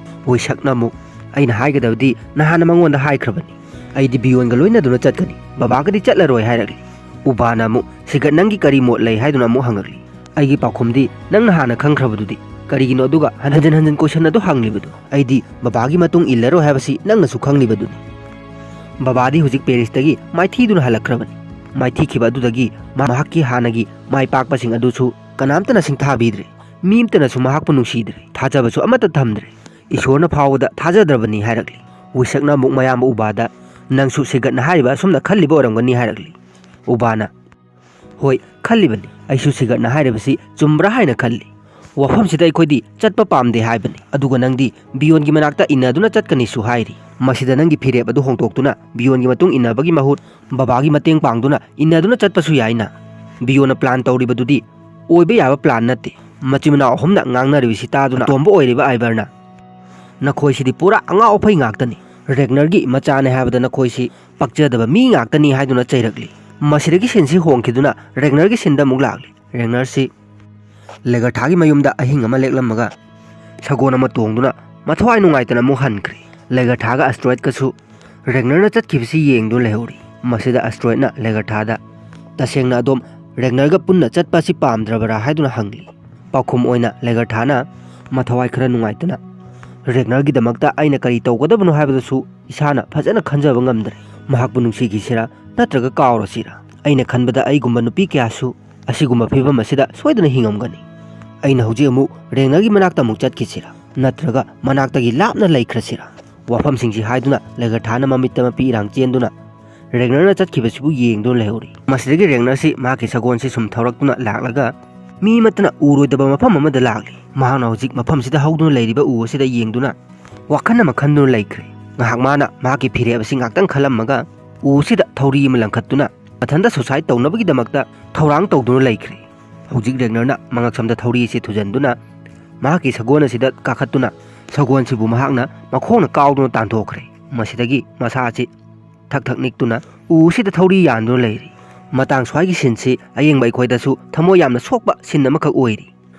ꯋꯤꯁꯛꯅ ꯑꯃꯨꯛ, "ꯑꯩꯅ ꯍꯥꯏꯒꯗꯕꯗꯤ ꯅꯍꯥꯟꯅ ꯃꯉꯣꯟꯗ ꯍꯥꯏꯈ꯭ꯔꯕꯅꯤ꯫ ꯑꯩꯗꯤ ꯕꯤꯌꯣꯟꯒ ꯂꯣꯏꯅꯗꯨꯅ ꯆꯠꯀꯅꯤ, ꯕꯕꯥꯒꯗꯤ ꯆꯠꯂꯔꯣꯏ" ꯍꯥꯏꯔꯛꯂꯤ꯫ ꯎꯕꯥꯅ ꯑꯃꯨꯛ, "ꯁꯤꯒꯠ, ꯅꯪꯒꯤ ꯀꯔꯤ ꯃꯣꯠ ꯂꯩ?" ꯍꯥꯏꯗꯨꯅ ꯑꯃꯨꯛ ꯍꯪꯉꯛꯂꯤ꯫ "ꯑꯩꯒꯤ ꯄꯥꯎꯈꯨꯝꯗꯤ ꯅꯪꯅ ꯍꯥꯟꯅ ꯈꯪꯈ꯭ꯔꯕꯗꯨꯗꯤ꯫ ꯀꯔꯤꯒꯤꯅꯣ ꯑꯗꯨꯒ ꯍꯟꯖꯤꯟ ꯍꯟꯖꯤꯟ ꯀꯣꯏꯁꯟ ꯑꯗꯨ ꯍꯪꯂꯤꯕꯗꯨ? ꯑꯩꯗꯤ ꯕꯕꯥꯒꯤ ꯃꯇꯨꯡ ꯏꯜꯂꯔꯣꯏ ꯍꯥꯏꯕꯁꯤ ꯅꯪꯅꯁꯨ ꯈꯪꯂꯤꯕꯗꯨꯅꯤ꯫ ꯕꯕꯥꯗꯤ ꯍꯧꯖꯤꯛ ꯄꯦꯔꯤꯁꯇꯒꯤ ꯃꯥꯏꯊꯤꯗꯨꯅ ꯍꯜꯂꯛꯈ꯭ꯔꯕꯅꯤ꯫ ꯃꯥꯏꯊꯤꯈꯤꯕ ꯑꯗꯨꯗꯒꯤ ꯃꯍꯥꯛꯀꯤ ꯍꯥꯟꯅꯒꯤ ꯃꯥꯏ ꯄꯥꯛꯄꯁꯤꯡ ꯑꯗꯨꯁꯨ ꯀꯅꯥꯝꯇꯅ ꯁꯤꯡꯊꯥꯕꯤꯗ꯭ꯔꯦ꯫ ꯃꯤ ꯑꯃꯇꯅꯁꯨ ꯃꯍꯥꯛꯄꯨ ꯅꯨꯡꯁꯤꯗ꯭ꯔꯦ꯫ ꯊꯥꯖꯕꯁꯨ ꯑꯃꯠꯇ ꯊꯝꯗ꯭ꯔꯦ꯫ ꯏꯁꯣꯔꯅ ꯐꯥꯎꯕꯗ ꯊꯥꯖꯗ꯭ꯔꯕꯅꯤ" ꯍꯥꯏꯔꯛꯂꯤ꯫ ꯋꯤꯁꯛꯅ ꯑꯃꯨꯛ ꯃꯌꯥꯝꯕ ꯎꯕꯥꯗ, "ꯅꯪꯁꯨ ꯁꯤꯒꯠꯅ ꯍꯥꯏꯔꯤꯕ ꯑꯁꯨꯝꯅ ꯈꯜꯂꯤꯕ ꯑꯣꯏꯔꯝꯒꯅꯤ" ꯍꯥꯏꯔꯛꯂꯤ꯫ ꯎꯕꯥꯅ, "ꯍꯣꯏ, ꯈꯜꯂꯤꯕꯅꯤ꯫ ꯑꯩꯁꯨ ꯁꯤꯒꯠꯅ ꯍꯥꯏꯔꯤꯕꯁꯤ ꯆꯨꯝꯕ꯭ꯔꯥ ꯍꯥꯏꯅ ꯈꯜꯂꯤ꯫ ꯋꯥꯐꯝꯁꯤꯗ ꯑꯩꯈꯣꯏꯗꯤ ꯆꯠꯄ ꯄꯥꯝꯗꯦ ꯍꯥꯏꯕꯅꯤ, ꯑꯗꯨꯒ ꯅꯪꯗꯤ ꯕꯤꯌꯣꯟꯒꯤ ꯃꯅꯥꯛꯇ ꯏꯟꯅꯗꯨꯅ ꯆꯠꯀꯅꯤꯁꯨ ꯍꯥꯏꯔꯤ꯫ ꯃꯁꯤꯗ ꯅꯪꯒꯤ ꯐꯤꯔꯦꯞ ꯑꯗꯨ ꯍꯣꯡꯗꯣꯛꯇꯨꯅ ꯕꯤꯌꯣꯟꯒꯤ ꯃꯇꯨꯡ ꯏꯟꯅꯕꯒꯤ ꯃꯍꯨꯠ ꯕꯕꯥꯒꯤ ꯃꯇꯦꯡ ꯄꯥꯡꯗꯨꯅ ꯏꯟꯅꯗꯨꯅ ꯆꯠꯄꯁꯨ ꯌꯥꯏꯅ꯫ ꯕꯤꯌꯣꯟꯅ ꯄ꯭ꯂꯥꯟ ꯇꯧꯔꯤꯕꯗꯨꯗꯤ ꯑꯣꯏꯕ ꯌꯥꯕ ꯄ꯭ꯂꯥꯟ ꯅꯠꯇꯦ꯫" ꯃꯆꯤꯟ ꯃꯅꯥꯎ ꯑꯍꯨꯝꯅ ꯉꯥꯡꯅꯔꯤꯕꯁꯤ ꯇꯥꯗꯨꯅ ꯑꯇꯣꯝꯕ ꯑꯣꯏꯔꯤꯕ ꯑꯥꯏꯕꯔꯅ, "ꯅꯈꯣꯏꯁꯤꯗꯤ ꯄꯨꯔꯥ ꯑꯉꯥꯎ ꯑꯐꯩ ꯉꯥꯛꯇꯅꯤ꯫ ꯔꯦꯒꯅꯔꯒꯤ ꯃꯆꯥꯅꯦ ꯍꯥꯏꯕꯗ ꯅꯈꯣꯏꯁꯤ ꯄꯛꯆꯗꯕ ꯃꯤ ꯉꯥꯛꯇꯅꯤ" ꯍꯥꯏꯗꯨꯅ ꯆꯩꯔꯛꯂꯤ꯫ ꯃꯁꯤꯗꯒꯤ ꯁꯤꯟꯁꯤ ꯍꯣꯡꯈꯤꯗꯨꯅ ꯔꯦꯒꯅꯔꯒꯤ ꯁꯤꯟꯗ ꯑꯃꯨꯛ ꯂꯥꯛꯂꯤ꯫ ꯔꯦꯒꯅꯔꯁꯤ ꯂꯦꯒꯔꯊꯥꯒꯤ ꯃꯌꯨꯝꯗ ꯑꯍꯤꯡ ꯑꯃ ꯂꯦꯛꯂꯝꯃꯒ ꯁꯒꯣꯜ ꯑꯃ ꯇꯣꯡꯗꯨꯅ ꯃꯊꯋꯥꯏ ꯅꯨꯡꯉꯥꯏꯇꯅ ꯑꯃꯨꯛ ꯍꯟꯈ꯭ꯔꯦ꯫ ꯂꯦꯒꯔꯊꯥꯒ ꯑꯦꯁꯇ꯭ꯔꯣꯏꯗꯀꯁꯨ ꯔꯦꯒꯅꯔꯅ ꯆꯠꯈꯤꯕꯁꯤ ꯌꯦꯡꯗꯨꯅ ꯂꯩꯍꯧꯔꯤ꯫ ꯃꯁꯤꯗ ꯑꯦꯁꯇ꯭ꯔꯣꯏꯗꯅ ꯂꯦꯒꯔꯊꯥꯗ, "ꯇꯁꯦꯡꯅ ꯑꯗꯣꯝ ꯔꯦꯒꯅꯔꯒ ꯄꯨꯟꯅ ꯆꯠꯄ ꯑꯁꯤ ꯄꯥꯝꯗ꯭ꯔꯕꯔꯥ?" ꯍꯥꯏꯗꯨꯅ ꯍꯪꯂꯤ꯫ ꯄꯥꯎꯈꯨꯝ ꯑꯣꯏꯅ ꯂꯦꯒꯔꯊꯥꯅ ꯃꯊꯋꯥꯏ ꯈꯔ ꯅꯨꯡꯉꯥꯏꯇꯅ, "ꯔꯦꯒꯅꯔꯒꯤꯗꯃꯛꯇ ꯑꯩꯅ ꯀꯔꯤ ꯇꯧꯒꯗꯕꯅꯣ ꯍꯥꯏꯕꯗꯨꯁꯨ ꯏꯁꯥꯅ ꯐꯖꯅ ꯈꯟꯖꯕ ꯉꯝꯗ꯭ꯔꯦ꯫ ꯃꯍꯥꯛꯄꯨ ꯅꯨꯡꯁꯤꯈꯤꯁꯤꯔꯥ ꯅꯠꯇ꯭ꯔꯒ ꯀꯥꯎꯔꯁꯤꯔꯥ? ꯑꯩꯅ ꯈꯟꯕꯗ ꯑꯩꯒꯨꯝꯕ ꯅꯨꯄꯤ ꯀꯌꯥꯁꯨ ꯑꯁꯤꯒꯨꯝꯕ ꯐꯤꯕꯝ ꯑꯁꯤꯗ ꯁꯣꯏꯗꯅ ꯍꯤꯡꯉꯝꯒꯅꯤ꯫ ꯑꯩꯅ ꯍꯧꯖꯤꯛ ꯑꯃꯨꯛ ꯔꯦꯡꯅꯔꯒꯤ ꯃꯅꯥꯛꯇ ꯑꯃꯨꯛ ꯆꯠꯈꯤꯁꯤꯔꯥ, ꯅꯠꯇ꯭ꯔꯒ ꯃꯅꯥꯛꯇꯒꯤ ꯂꯥꯞꯅ ꯂꯩꯈ꯭ꯔꯁꯤꯔꯥ? ꯋꯥꯐꯝꯁꯤꯡꯁꯤ ꯍꯥꯏꯗꯨꯅ ꯂꯩꯒꯔꯊꯥꯅ ꯃꯃꯤꯠꯇ ꯃꯄꯤ ꯏꯔꯥꯡ ꯆꯦꯟꯗꯨꯅ ꯔꯦꯡꯅꯔꯅ ꯆꯠꯈꯤꯕꯁꯤꯕꯨ ꯌꯦꯡꯗꯨꯅ ꯂꯩꯍꯧꯔꯤ꯫ ꯃꯁꯤꯗꯒꯤ ꯔꯦꯡꯅꯔꯁꯤ ꯃꯍꯥꯛꯀꯤ ꯁꯒꯣꯜꯁꯤ ꯁꯨꯝ ꯊꯧꯔꯛꯇꯨꯅ ꯂꯥꯛꯂꯒ ꯃꯤ ꯑꯃꯠꯇꯅ ꯎꯔꯣꯏꯗꯕ ꯃꯐꯝ ꯑꯃꯗ ꯂꯥꯛꯂꯤ꯫ ꯃꯍꯥꯛꯅ ꯍꯧꯖꯤꯛ ꯃꯐꯝꯁꯤꯗ ꯍꯧꯗꯨꯅ ꯂꯩꯔꯤꯕ ꯎ ꯑꯁꯤꯗ ꯌꯦꯡꯗꯨꯅ ꯋꯥꯈꯜ ꯑꯃ ꯈꯟꯗꯨꯅ ꯂꯩꯈ꯭ꯔꯦ꯫ ꯉꯥꯏꯍꯥꯛ ꯃꯥꯅ ꯃꯍꯥꯛꯀꯤ ꯐꯤꯔꯦꯞ ꯑꯁꯤ ꯉꯥꯛꯇꯪ ꯈꯜꯂꯝꯃꯒ ꯎ ꯑꯁꯤꯗ ꯊꯧꯔꯤ ꯑꯃ ꯂꯪꯈꯠꯇꯨꯅ ꯃꯊꯟꯇ suicide ꯇꯧꯅꯕꯒꯤꯗꯃꯛꯇ ꯊꯧꯔꯥꯡ ꯇꯧꯗꯨꯅ ꯂꯩꯈ꯭ꯔꯦ꯫ ꯍꯧꯖꯤꯛ ꯔꯦꯡꯅꯔꯅ ꯃꯉꯛꯁꯝꯗ ꯊꯧꯔꯤ ꯑꯁꯤ ꯊꯨꯖꯟꯗꯨꯅ ꯃꯍꯥꯛꯀꯤ ꯁꯒꯣꯜ ꯑꯁꯤꯗ ꯀꯥꯈꯠꯇꯨꯅ ꯁꯒꯣꯜꯁꯤꯕꯨ ꯃꯍꯥꯛꯅ ꯃꯈꯣꯡꯅ ꯀꯥꯎꯗꯨꯅ ꯇꯥꯟꯊꯣꯛꯈ꯭ꯔꯦ꯫ ꯃꯁꯤꯗꯒꯤ ꯃꯁꯥ ꯑꯁꯤ ꯊꯛ ꯊꯛ ꯅꯤꯛꯇꯨꯅ ꯎ ꯑꯁꯤꯗ ꯊꯧꯔꯤ ꯌꯥꯟꯗꯨꯅ ꯂꯩꯔꯤ꯫ ꯃꯇꯥꯡ ꯁ꯭ꯋꯥꯏꯒꯤ ꯁꯤꯟꯁꯤ ꯑꯌꯦꯡꯕ ꯑꯩꯈꯣꯏꯗꯁꯨ ꯊꯃꯣꯏ ꯌꯥꯝꯅ ꯁꯣꯛꯄ ꯁꯤꯟ ꯑꯃꯈꯛ ꯑꯣꯏꯔꯤ꯫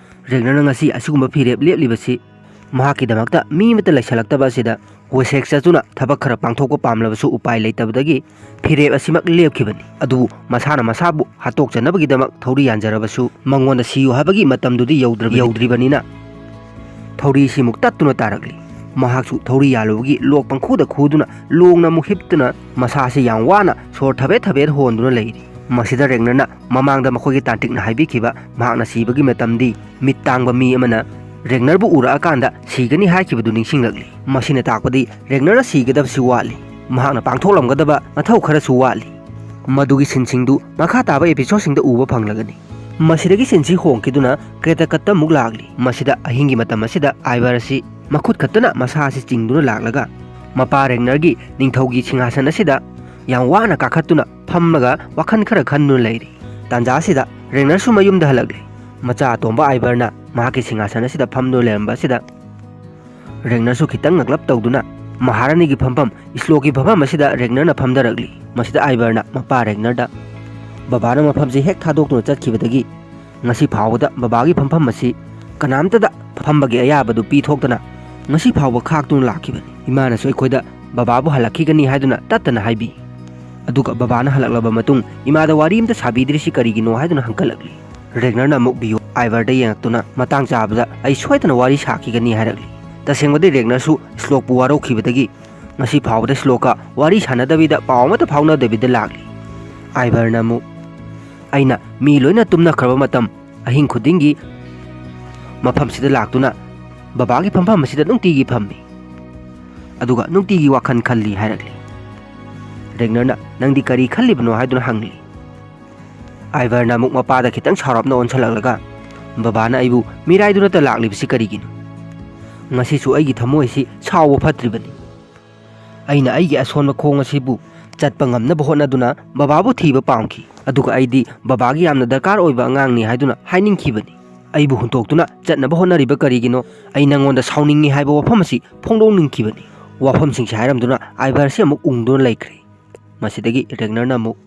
ꯔꯦꯡꯅꯔꯅ ꯉꯁꯤ ꯑꯁꯤꯒꯨꯝꯕ ꯐꯤꯔꯦꯞ ꯂꯦꯞꯂꯤꯕꯁꯤ ꯃꯍꯥꯛꯀꯤꯗꯃꯛꯇ ꯃꯤ ꯑꯃꯠꯇ ꯂꯩꯁꯜꯂꯛꯇꯕ ꯑꯁꯤꯗ ꯋꯦꯁꯦꯛ ꯆꯠꯇꯨꯅ ꯊꯕꯛ ꯈꯔ ꯄꯥꯡꯊꯣꯛꯄ ꯄꯥꯝꯂꯕꯁꯨ ꯎꯄꯥꯏ ꯂꯩꯇꯕꯗꯒꯤ ꯐꯤꯔꯦꯞ ꯑꯁꯤꯃꯛ ꯂꯦꯞꯈꯤꯕꯅꯤ꯫ ꯑꯗꯨꯕꯨ ꯃꯁꯥꯅ ꯃꯁꯥꯕꯨ ꯍꯥꯠꯇꯣꯛꯆꯅꯕꯒꯤꯗꯃꯛ ꯊꯧꯔꯤ ꯌꯥꯟꯖꯔꯕꯁꯨ ꯃꯉꯣꯟꯗ ꯁꯤꯌꯨ ꯍꯥꯏꯕꯒꯤ ꯃꯇꯝꯗꯨꯗꯤ ꯌꯧꯗ꯭ꯔꯕꯅꯤ-, ꯌꯧꯗ꯭ꯔꯤꯕꯅꯤꯅ ꯊꯧꯔꯤꯁꯤꯃꯨꯛ ꯇꯠꯇꯨꯅ ꯇꯥꯔꯛꯂꯤ꯫ ꯃꯍꯥꯛꯁꯨ ꯊꯧꯔꯤ ꯌꯥꯜꯂꯨꯕꯒꯤ ꯂꯣꯛ ꯄꯪꯈꯨꯗ ꯈꯨꯗꯨꯅ ꯂꯣꯡꯅ ꯑꯃꯨꯛ ꯍꯤꯞꯇꯨꯅ ꯃꯁꯥꯁꯤ ꯌꯥꯝ ꯋꯥꯅ ꯁꯣꯔ ꯊꯕꯦꯠ ꯊꯕꯦꯠ ꯍꯣꯟꯗꯨꯅ ꯂꯩꯔꯤ꯫ ꯃꯁꯤꯗ ꯔꯦꯡꯅꯔꯅ ꯃꯃꯥꯡꯗ ꯃꯈꯣꯏꯒꯤ ꯇꯥꯟꯇ꯭ꯔꯤꯛꯅ ꯍꯥꯏꯕꯤꯈꯤꯕ ꯃꯍꯥꯛꯅ ꯁꯤꯕꯒꯤ ꯃꯇꯝꯗꯤ ꯃꯤꯠ ꯇꯥꯡꯕ ꯃꯤ ꯑꯃꯅ ꯔꯦꯡꯅꯔꯕꯨ ꯎꯔꯛꯑꯀꯥꯟꯗ ꯁꯤꯒꯅꯤ ꯍꯥꯏꯈꯤꯕꯗꯨ ꯅꯤꯡꯁꯤꯡꯂꯛꯂꯤ꯫ ꯃꯁꯤꯅ ꯇꯥꯛꯄꯗꯤ ꯔꯦꯡꯅꯔꯅ ꯁꯤꯒꯗꯕꯁꯤ ꯋꯥꯠꯂꯤ꯫ ꯃꯍꯥꯛꯅ ꯄꯥꯡꯊꯣꯛꯂꯝꯒꯗꯕ ꯃꯊꯧ ꯈꯔꯁꯨ ꯋꯥꯠꯂꯤ꯫ ꯃꯗꯨꯒꯤ ꯁꯤꯟꯁꯤꯡꯗꯨ ꯃꯈꯥ ꯇꯥꯕ episodeꯁꯤꯡꯗ ꯎꯕ ꯐꯪꯂꯒꯅꯤ꯫ ꯃꯁꯤꯗꯒꯤ ꯁꯤꯟꯁꯤ ꯍꯣꯡꯈꯤꯗꯨꯅ ꯀ꯭ꯔꯦꯇꯥꯀꯠꯇ ꯑꯃꯨꯛ ꯂꯥꯛꯂꯤ꯫ ꯃꯁꯤꯗ ꯑꯍꯤꯡꯒꯤ ꯃꯇꯝ ꯑꯁꯤꯗ ꯑꯥꯏꯚꯔ ꯑꯁꯤ ꯃꯈꯨꯠ ꯈꯛꯇꯅ ꯃꯁꯥ ꯑꯁꯤ ꯆꯤꯡꯗꯨꯅ ꯂꯥꯛꯂꯒ ꯃꯄꯥ ꯔꯦꯡꯅꯔꯒꯤ ꯅꯤꯡꯊꯧꯒꯤ ꯁꯤꯡꯍꯥꯁꯟ ꯑꯁꯤꯗ ꯌꯥꯝ ꯋꯥꯅ ꯀꯥꯈꯠꯇꯨꯅ ꯐꯝꯂꯒ ꯋꯥꯈꯜ ꯈꯔ ꯈꯟꯗꯨꯅ ꯂꯩꯔꯤ꯫ ꯇꯥꯟꯖꯥ ꯑꯁꯤꯗ ꯔꯦꯡꯅꯔꯁꯨ ꯃꯌꯨꯝꯗ ꯍꯜꯂꯛꯂꯤ꯫ ꯃꯆꯥ ꯑꯇꯣꯝꯕ ꯑꯥꯏꯚꯔꯅ ꯃꯍꯥꯛꯀꯤ ꯁꯤꯡꯍꯥꯁꯟ ꯑꯁꯤꯗ ꯐꯝꯗꯨꯅ ꯂꯩꯔꯝꯕ ꯑꯁꯤꯗ ꯔꯦꯡꯅꯔꯁꯨ ꯈꯤꯇꯪ ꯉꯛꯂꯞ ꯇꯧꯗꯨꯅ ꯃꯍꯥꯔꯥꯅꯤꯒꯤ ꯐꯝꯐꯝ ꯏꯁꯂꯣꯛꯀꯤ ꯐꯝꯐꯝ ꯑꯁꯤꯗ ꯔꯦꯡꯅꯔꯅ ꯐꯝꯊꯔꯛꯂꯤ꯫ ꯃꯁꯤꯗ ꯑꯥꯏꯚꯔꯅ ꯃꯄꯥ ꯔꯦꯡꯅꯔꯗ ꯕꯕꯥꯅ ꯃꯐꯝꯁꯤ ꯍꯦꯛ ꯊꯥꯗꯣꯛꯇꯨꯅ ꯆꯠꯈꯤꯕꯗꯒꯤ ꯉꯁꯤ ꯐꯥꯎꯕꯗ ꯕꯕꯥꯒꯤ ꯐꯝꯐꯝ ꯑꯁꯤ ꯀꯅꯥꯝꯇꯗ ꯐꯝꯕꯒꯤ ꯑꯌꯥꯕꯗꯨ ꯄꯤꯊꯣꯛꯇꯅ ꯉꯁꯤ ꯐꯥꯎꯕ ꯈꯥꯛꯇꯨꯅ ꯂꯥꯛꯈꯤꯕꯅꯤ꯫ ꯏꯃꯥꯅꯁꯨ ꯑꯩꯈꯣꯏꯗ ꯕꯕꯥꯕꯨ ꯍꯜꯂꯛꯈꯤꯒꯅꯤ ꯍꯥꯏꯗꯨꯅ ꯇꯠꯇꯅ ꯍꯥꯏꯕꯤ꯫ ꯑꯗꯨꯒ ꯕꯕꯥꯅ ꯍꯜꯂꯛꯂꯕ ꯃꯇꯨꯡ ꯏꯃꯥꯗ ꯋꯥꯔꯤ ꯑꯃꯇ ꯁꯥꯕꯤꯗ꯭ꯔꯤꯁꯤ ꯀꯔꯤꯒꯤꯅꯣ ꯍꯥꯏꯗꯨꯅ ꯍꯪꯀꯠꯂꯛꯂꯤ꯫ ꯔꯦꯒꯅꯔꯅ ꯑꯃꯨꯛ ꯕꯤꯌꯣ ꯑꯥꯏꯚꯔꯗ ꯌꯦꯡꯉꯛꯇꯨꯅ ꯃꯇꯥꯡ ꯆꯥꯕꯗ ꯑꯩ ꯁꯣꯏꯗꯅ ꯋꯥꯔꯤ ꯁꯥꯈꯤꯒꯅꯤ ꯍꯥꯏꯔꯛꯂꯤ꯫ ꯇꯁꯦꯡꯕꯗꯤ ꯔꯦꯒꯅꯔꯁꯨ ꯏꯁꯂꯣꯛꯄꯨ ꯋꯥꯔꯧꯈꯤꯕꯗꯒꯤ ꯉꯁꯤ ꯐꯥꯎꯕꯗ ꯏꯁꯂꯣꯛꯀ ꯋꯥꯔꯤ ꯁꯥꯟꯅꯗꯕꯤꯗ ꯄꯥꯎ ꯑꯃꯠꯇ ꯐꯥꯎꯅꯗꯕꯤꯗ ꯂꯥꯛꯂꯤ꯫ ꯑꯥꯏꯚꯔꯅ ꯑꯃꯨꯛ ꯑꯩꯅ ꯃꯤ ꯂꯣꯏꯅ ꯇꯨꯝꯅꯈ꯭ꯔꯕ ꯃꯇꯝ ꯑꯍꯤꯡ ꯈꯨꯗꯤꯡꯒꯤ ꯃꯐꯝꯁꯤꯗ ꯂꯥꯛꯇꯨꯅ ꯕꯕꯥꯒꯤ ꯐꯝꯐꯝ ꯑꯁꯤꯗ ꯅꯨꯡꯇꯤꯒꯤ ꯐꯝꯃꯤ꯫ ꯑꯗꯨꯒ ꯅꯨꯡꯇꯤꯒꯤ ꯋꯥꯈꯜ ꯈꯜꯂꯤ ꯍꯥꯏꯔꯛꯂꯤ꯫ ꯔꯦꯒꯅꯔꯅ "ꯅꯪꯗꯤ ꯀꯔꯤ ꯈꯜꯂꯤꯕꯅꯣ?" ꯍꯥꯏꯗꯨꯅ ꯍꯪꯂꯤ꯫ ꯑꯥꯏꯚꯔꯅ ꯑꯃꯨꯛ ꯃꯄꯥꯗ ꯈꯤꯇꯪ ꯁꯥꯎꯔꯞꯅ ꯑꯣꯟꯁꯤꯜꯂꯛꯂꯒ, "ꯕꯕꯥꯅ ꯑꯩꯕꯨ ꯃꯤꯔꯥꯏꯗꯨꯅꯇ ꯂꯥꯛꯂꯤꯕꯁꯤ ꯀꯔꯤꯒꯤꯅꯣ? ꯉꯁꯤꯁꯨ ꯑꯩꯒꯤ ꯊꯃꯣꯏ ꯑꯁꯤ ꯁꯥꯎꯕ ꯐꯠꯇ꯭ꯔꯤꯕꯅꯤ꯫ ꯑꯩꯅ ꯑꯩꯒꯤ ꯑꯁꯣꯟꯕ ꯈꯣꯡ ꯑꯁꯤꯕꯨ ꯆꯠꯄ ꯉꯝꯅꯕ ꯍꯣꯠꯅꯗꯨꯅ ꯕꯕꯥꯕꯨ ꯊꯤꯕ ꯄꯥꯝꯈꯤ, ꯑꯗꯨꯒ ꯑꯩꯗꯤ ꯕꯕꯥꯒꯤ ꯌꯥꯝꯅ ꯗꯔꯀꯥꯔ ꯑꯣꯏꯕ ꯑꯉꯥꯡꯅꯤ ꯍꯥꯏꯗꯨꯅ ꯍꯥꯏꯅꯤꯡꯈꯤꯕꯅꯤ꯫ ꯑꯩꯕꯨ ꯍꯨꯟꯇꯣꯛꯇꯨꯅ ꯆꯠꯅꯕ ꯍꯣꯠꯅꯔꯤꯕ ꯀꯔꯤꯒꯤꯅꯣ? ꯑꯩ ꯅꯪꯉꯣꯟꯗ ꯁꯥꯎꯅꯤꯡꯉꯤ" ꯍꯥꯏꯕ ꯋꯥꯐꯝ ꯑꯁꯤ ꯐꯣꯡꯗꯣꯛꯅꯤꯡꯈꯤꯕꯅꯤ꯫ ꯋꯥꯐꯝꯁꯤꯡꯁꯤ ꯍꯥꯏꯔꯝꯗꯨꯅ ꯑꯥꯏꯚꯔꯁꯤ ꯑꯃꯨꯛ ꯎꯪꯗꯨꯅ ꯂꯩꯈ꯭ꯔꯦ꯫ ꯃꯁꯤꯗꯒꯤ ꯔꯦꯒꯅꯔꯅ ꯑꯃꯨꯛ,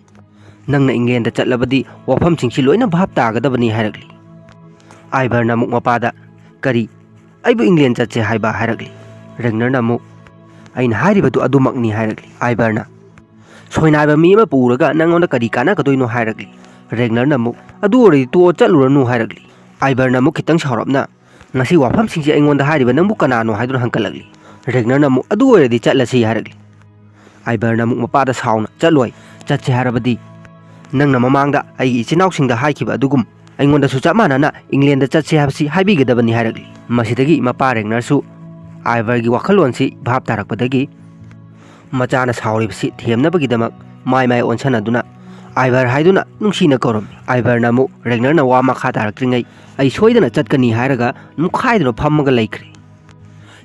"ꯅꯪꯅ ꯏꯪꯂꯦꯟꯗ ꯆꯠꯂꯕꯗꯤ ꯋꯥꯐꯝꯁꯤꯡꯁꯤ ꯂꯣꯏꯅ ꯚꯥꯞ ꯇꯥꯒꯗꯕꯅꯤ" ꯍꯥꯏꯔꯛꯂꯤ꯫ ꯑꯥꯏꯚꯔꯅ ꯑꯃꯨꯛ ꯃꯄꯥꯗ, "ꯀꯔꯤ? ꯑꯩꯕꯨ ꯏꯪꯂꯦꯟ ꯆꯠꯁꯦ ꯍꯥꯏꯕ?" ꯍꯥꯏꯔꯛꯂꯤ꯫ ꯔꯦꯒꯅꯔꯅ ꯑꯃꯨꯛ, "ꯑꯩꯅ ꯍꯥꯏꯔꯤꯕꯗꯨ ꯑꯗꯨꯃꯛꯅꯤ" ꯍꯥꯏꯔꯛꯂꯤ꯫ ꯑꯥꯏꯚꯔꯅ, "ꯁꯣꯏꯅꯥꯏꯕ ꯃꯤ ꯑꯃ ꯄꯨꯔꯒ ꯅꯪꯉꯣꯟꯗ ꯀꯔꯤ ꯀꯥꯟꯅꯒꯗꯣꯏꯅꯣ?" ꯍꯥꯏꯔꯛꯂꯤ꯫ ꯔꯦꯒꯅꯔꯅ ꯑꯃꯨꯛ, "ꯑꯗꯨ ꯑꯣꯏꯔꯗꯤ ꯇꯣꯛꯑꯣ, ꯆꯠꯂꯨꯔꯅꯨ" ꯍꯥꯏꯔꯛꯂꯤ꯫ ꯑꯥꯏꯚꯔꯅ ꯑꯃꯨꯛ ꯈꯤꯇꯪ ꯁꯥꯎꯔꯞꯅ, "ꯉꯁꯤ ꯋꯥꯐꯝꯁꯤꯡꯁꯤ ꯑꯩꯉꯣꯟꯗ ꯍꯥꯏꯔꯤꯕ ꯅꯪꯕꯨ ꯀꯅꯥꯅꯣ?" ꯍꯥꯏꯗꯨꯅ ꯍꯪꯀꯠꯂꯛꯂꯤ꯫ ꯔꯦꯒꯅꯔꯅ ꯑꯃꯨꯛ, "ꯑꯗꯨ ꯑꯣꯏꯔꯗꯤ ꯆꯠꯂꯁꯤ" ꯍꯥꯏꯔꯛꯂꯤ꯫ ꯑꯥꯏꯚꯔꯅ ꯑꯃꯨꯛ ꯃꯄꯥꯗ ꯁꯥꯎꯅ, "ꯆꯠꯂꯣꯏ, ꯆꯠꯁꯦ ꯍꯥꯏꯔꯕꯗꯤ ꯅꯪꯅ ꯃꯃꯥꯡꯗ ꯑꯩꯒꯤ ꯏꯆꯤꯟ ꯏꯅꯥꯎꯁꯤꯡꯗ ꯍꯥꯏꯈꯤꯕ ꯑꯗꯨꯒꯨꯝ ꯑꯩꯉꯣꯟꯗꯁꯨ ꯆꯞ ꯃꯥꯟꯅꯅ ꯏꯪꯂꯦꯟꯗ ꯆꯠꯁꯦ ꯍꯥꯏꯕꯁꯤ ꯍꯥꯏꯕꯤꯒꯗꯕꯅꯤ" ꯍꯥꯏꯔꯛꯂꯤ꯫ ꯃꯁꯤꯗꯒꯤ ꯃꯄꯥ ꯔꯦꯒꯅꯔꯁꯨ ꯑꯥꯏꯚꯔꯒꯤ ꯋꯥꯈꯜꯂꯣꯟꯁꯤ ꯚꯥꯞ ꯇꯥꯔꯛꯄꯗꯒꯤ ꯃꯆꯥꯅ ꯁꯥꯎꯔꯤꯕꯁꯤ ꯊꯦꯝꯅꯕꯒꯤꯗꯃꯛ ꯃꯥꯏ ꯃꯥꯏ ꯑꯣꯟꯁꯟꯅꯗꯨꯅ "ꯑꯥꯏꯚꯔ" ꯍꯥꯏꯗꯨꯅ ꯅꯨꯡꯁꯤꯅ ꯀꯧꯔꯝꯃꯤ꯫ ꯑꯥꯏꯚꯔꯅ ꯑꯃꯨꯛ ꯔꯦꯒꯅꯔꯅ ꯋꯥ ꯃꯈꯥ ꯇꯥꯔꯛꯇ꯭ꯔꯤꯉꯩ "ꯑꯩ ꯁꯣꯏꯗꯅ ꯆꯠꯀꯅꯤ" ꯍꯥꯏꯔꯒ ꯅꯨꯡꯈꯥꯏꯗꯨꯅ ꯐꯝꯃꯒ ꯂꯩꯈ꯭ꯔꯦ꯫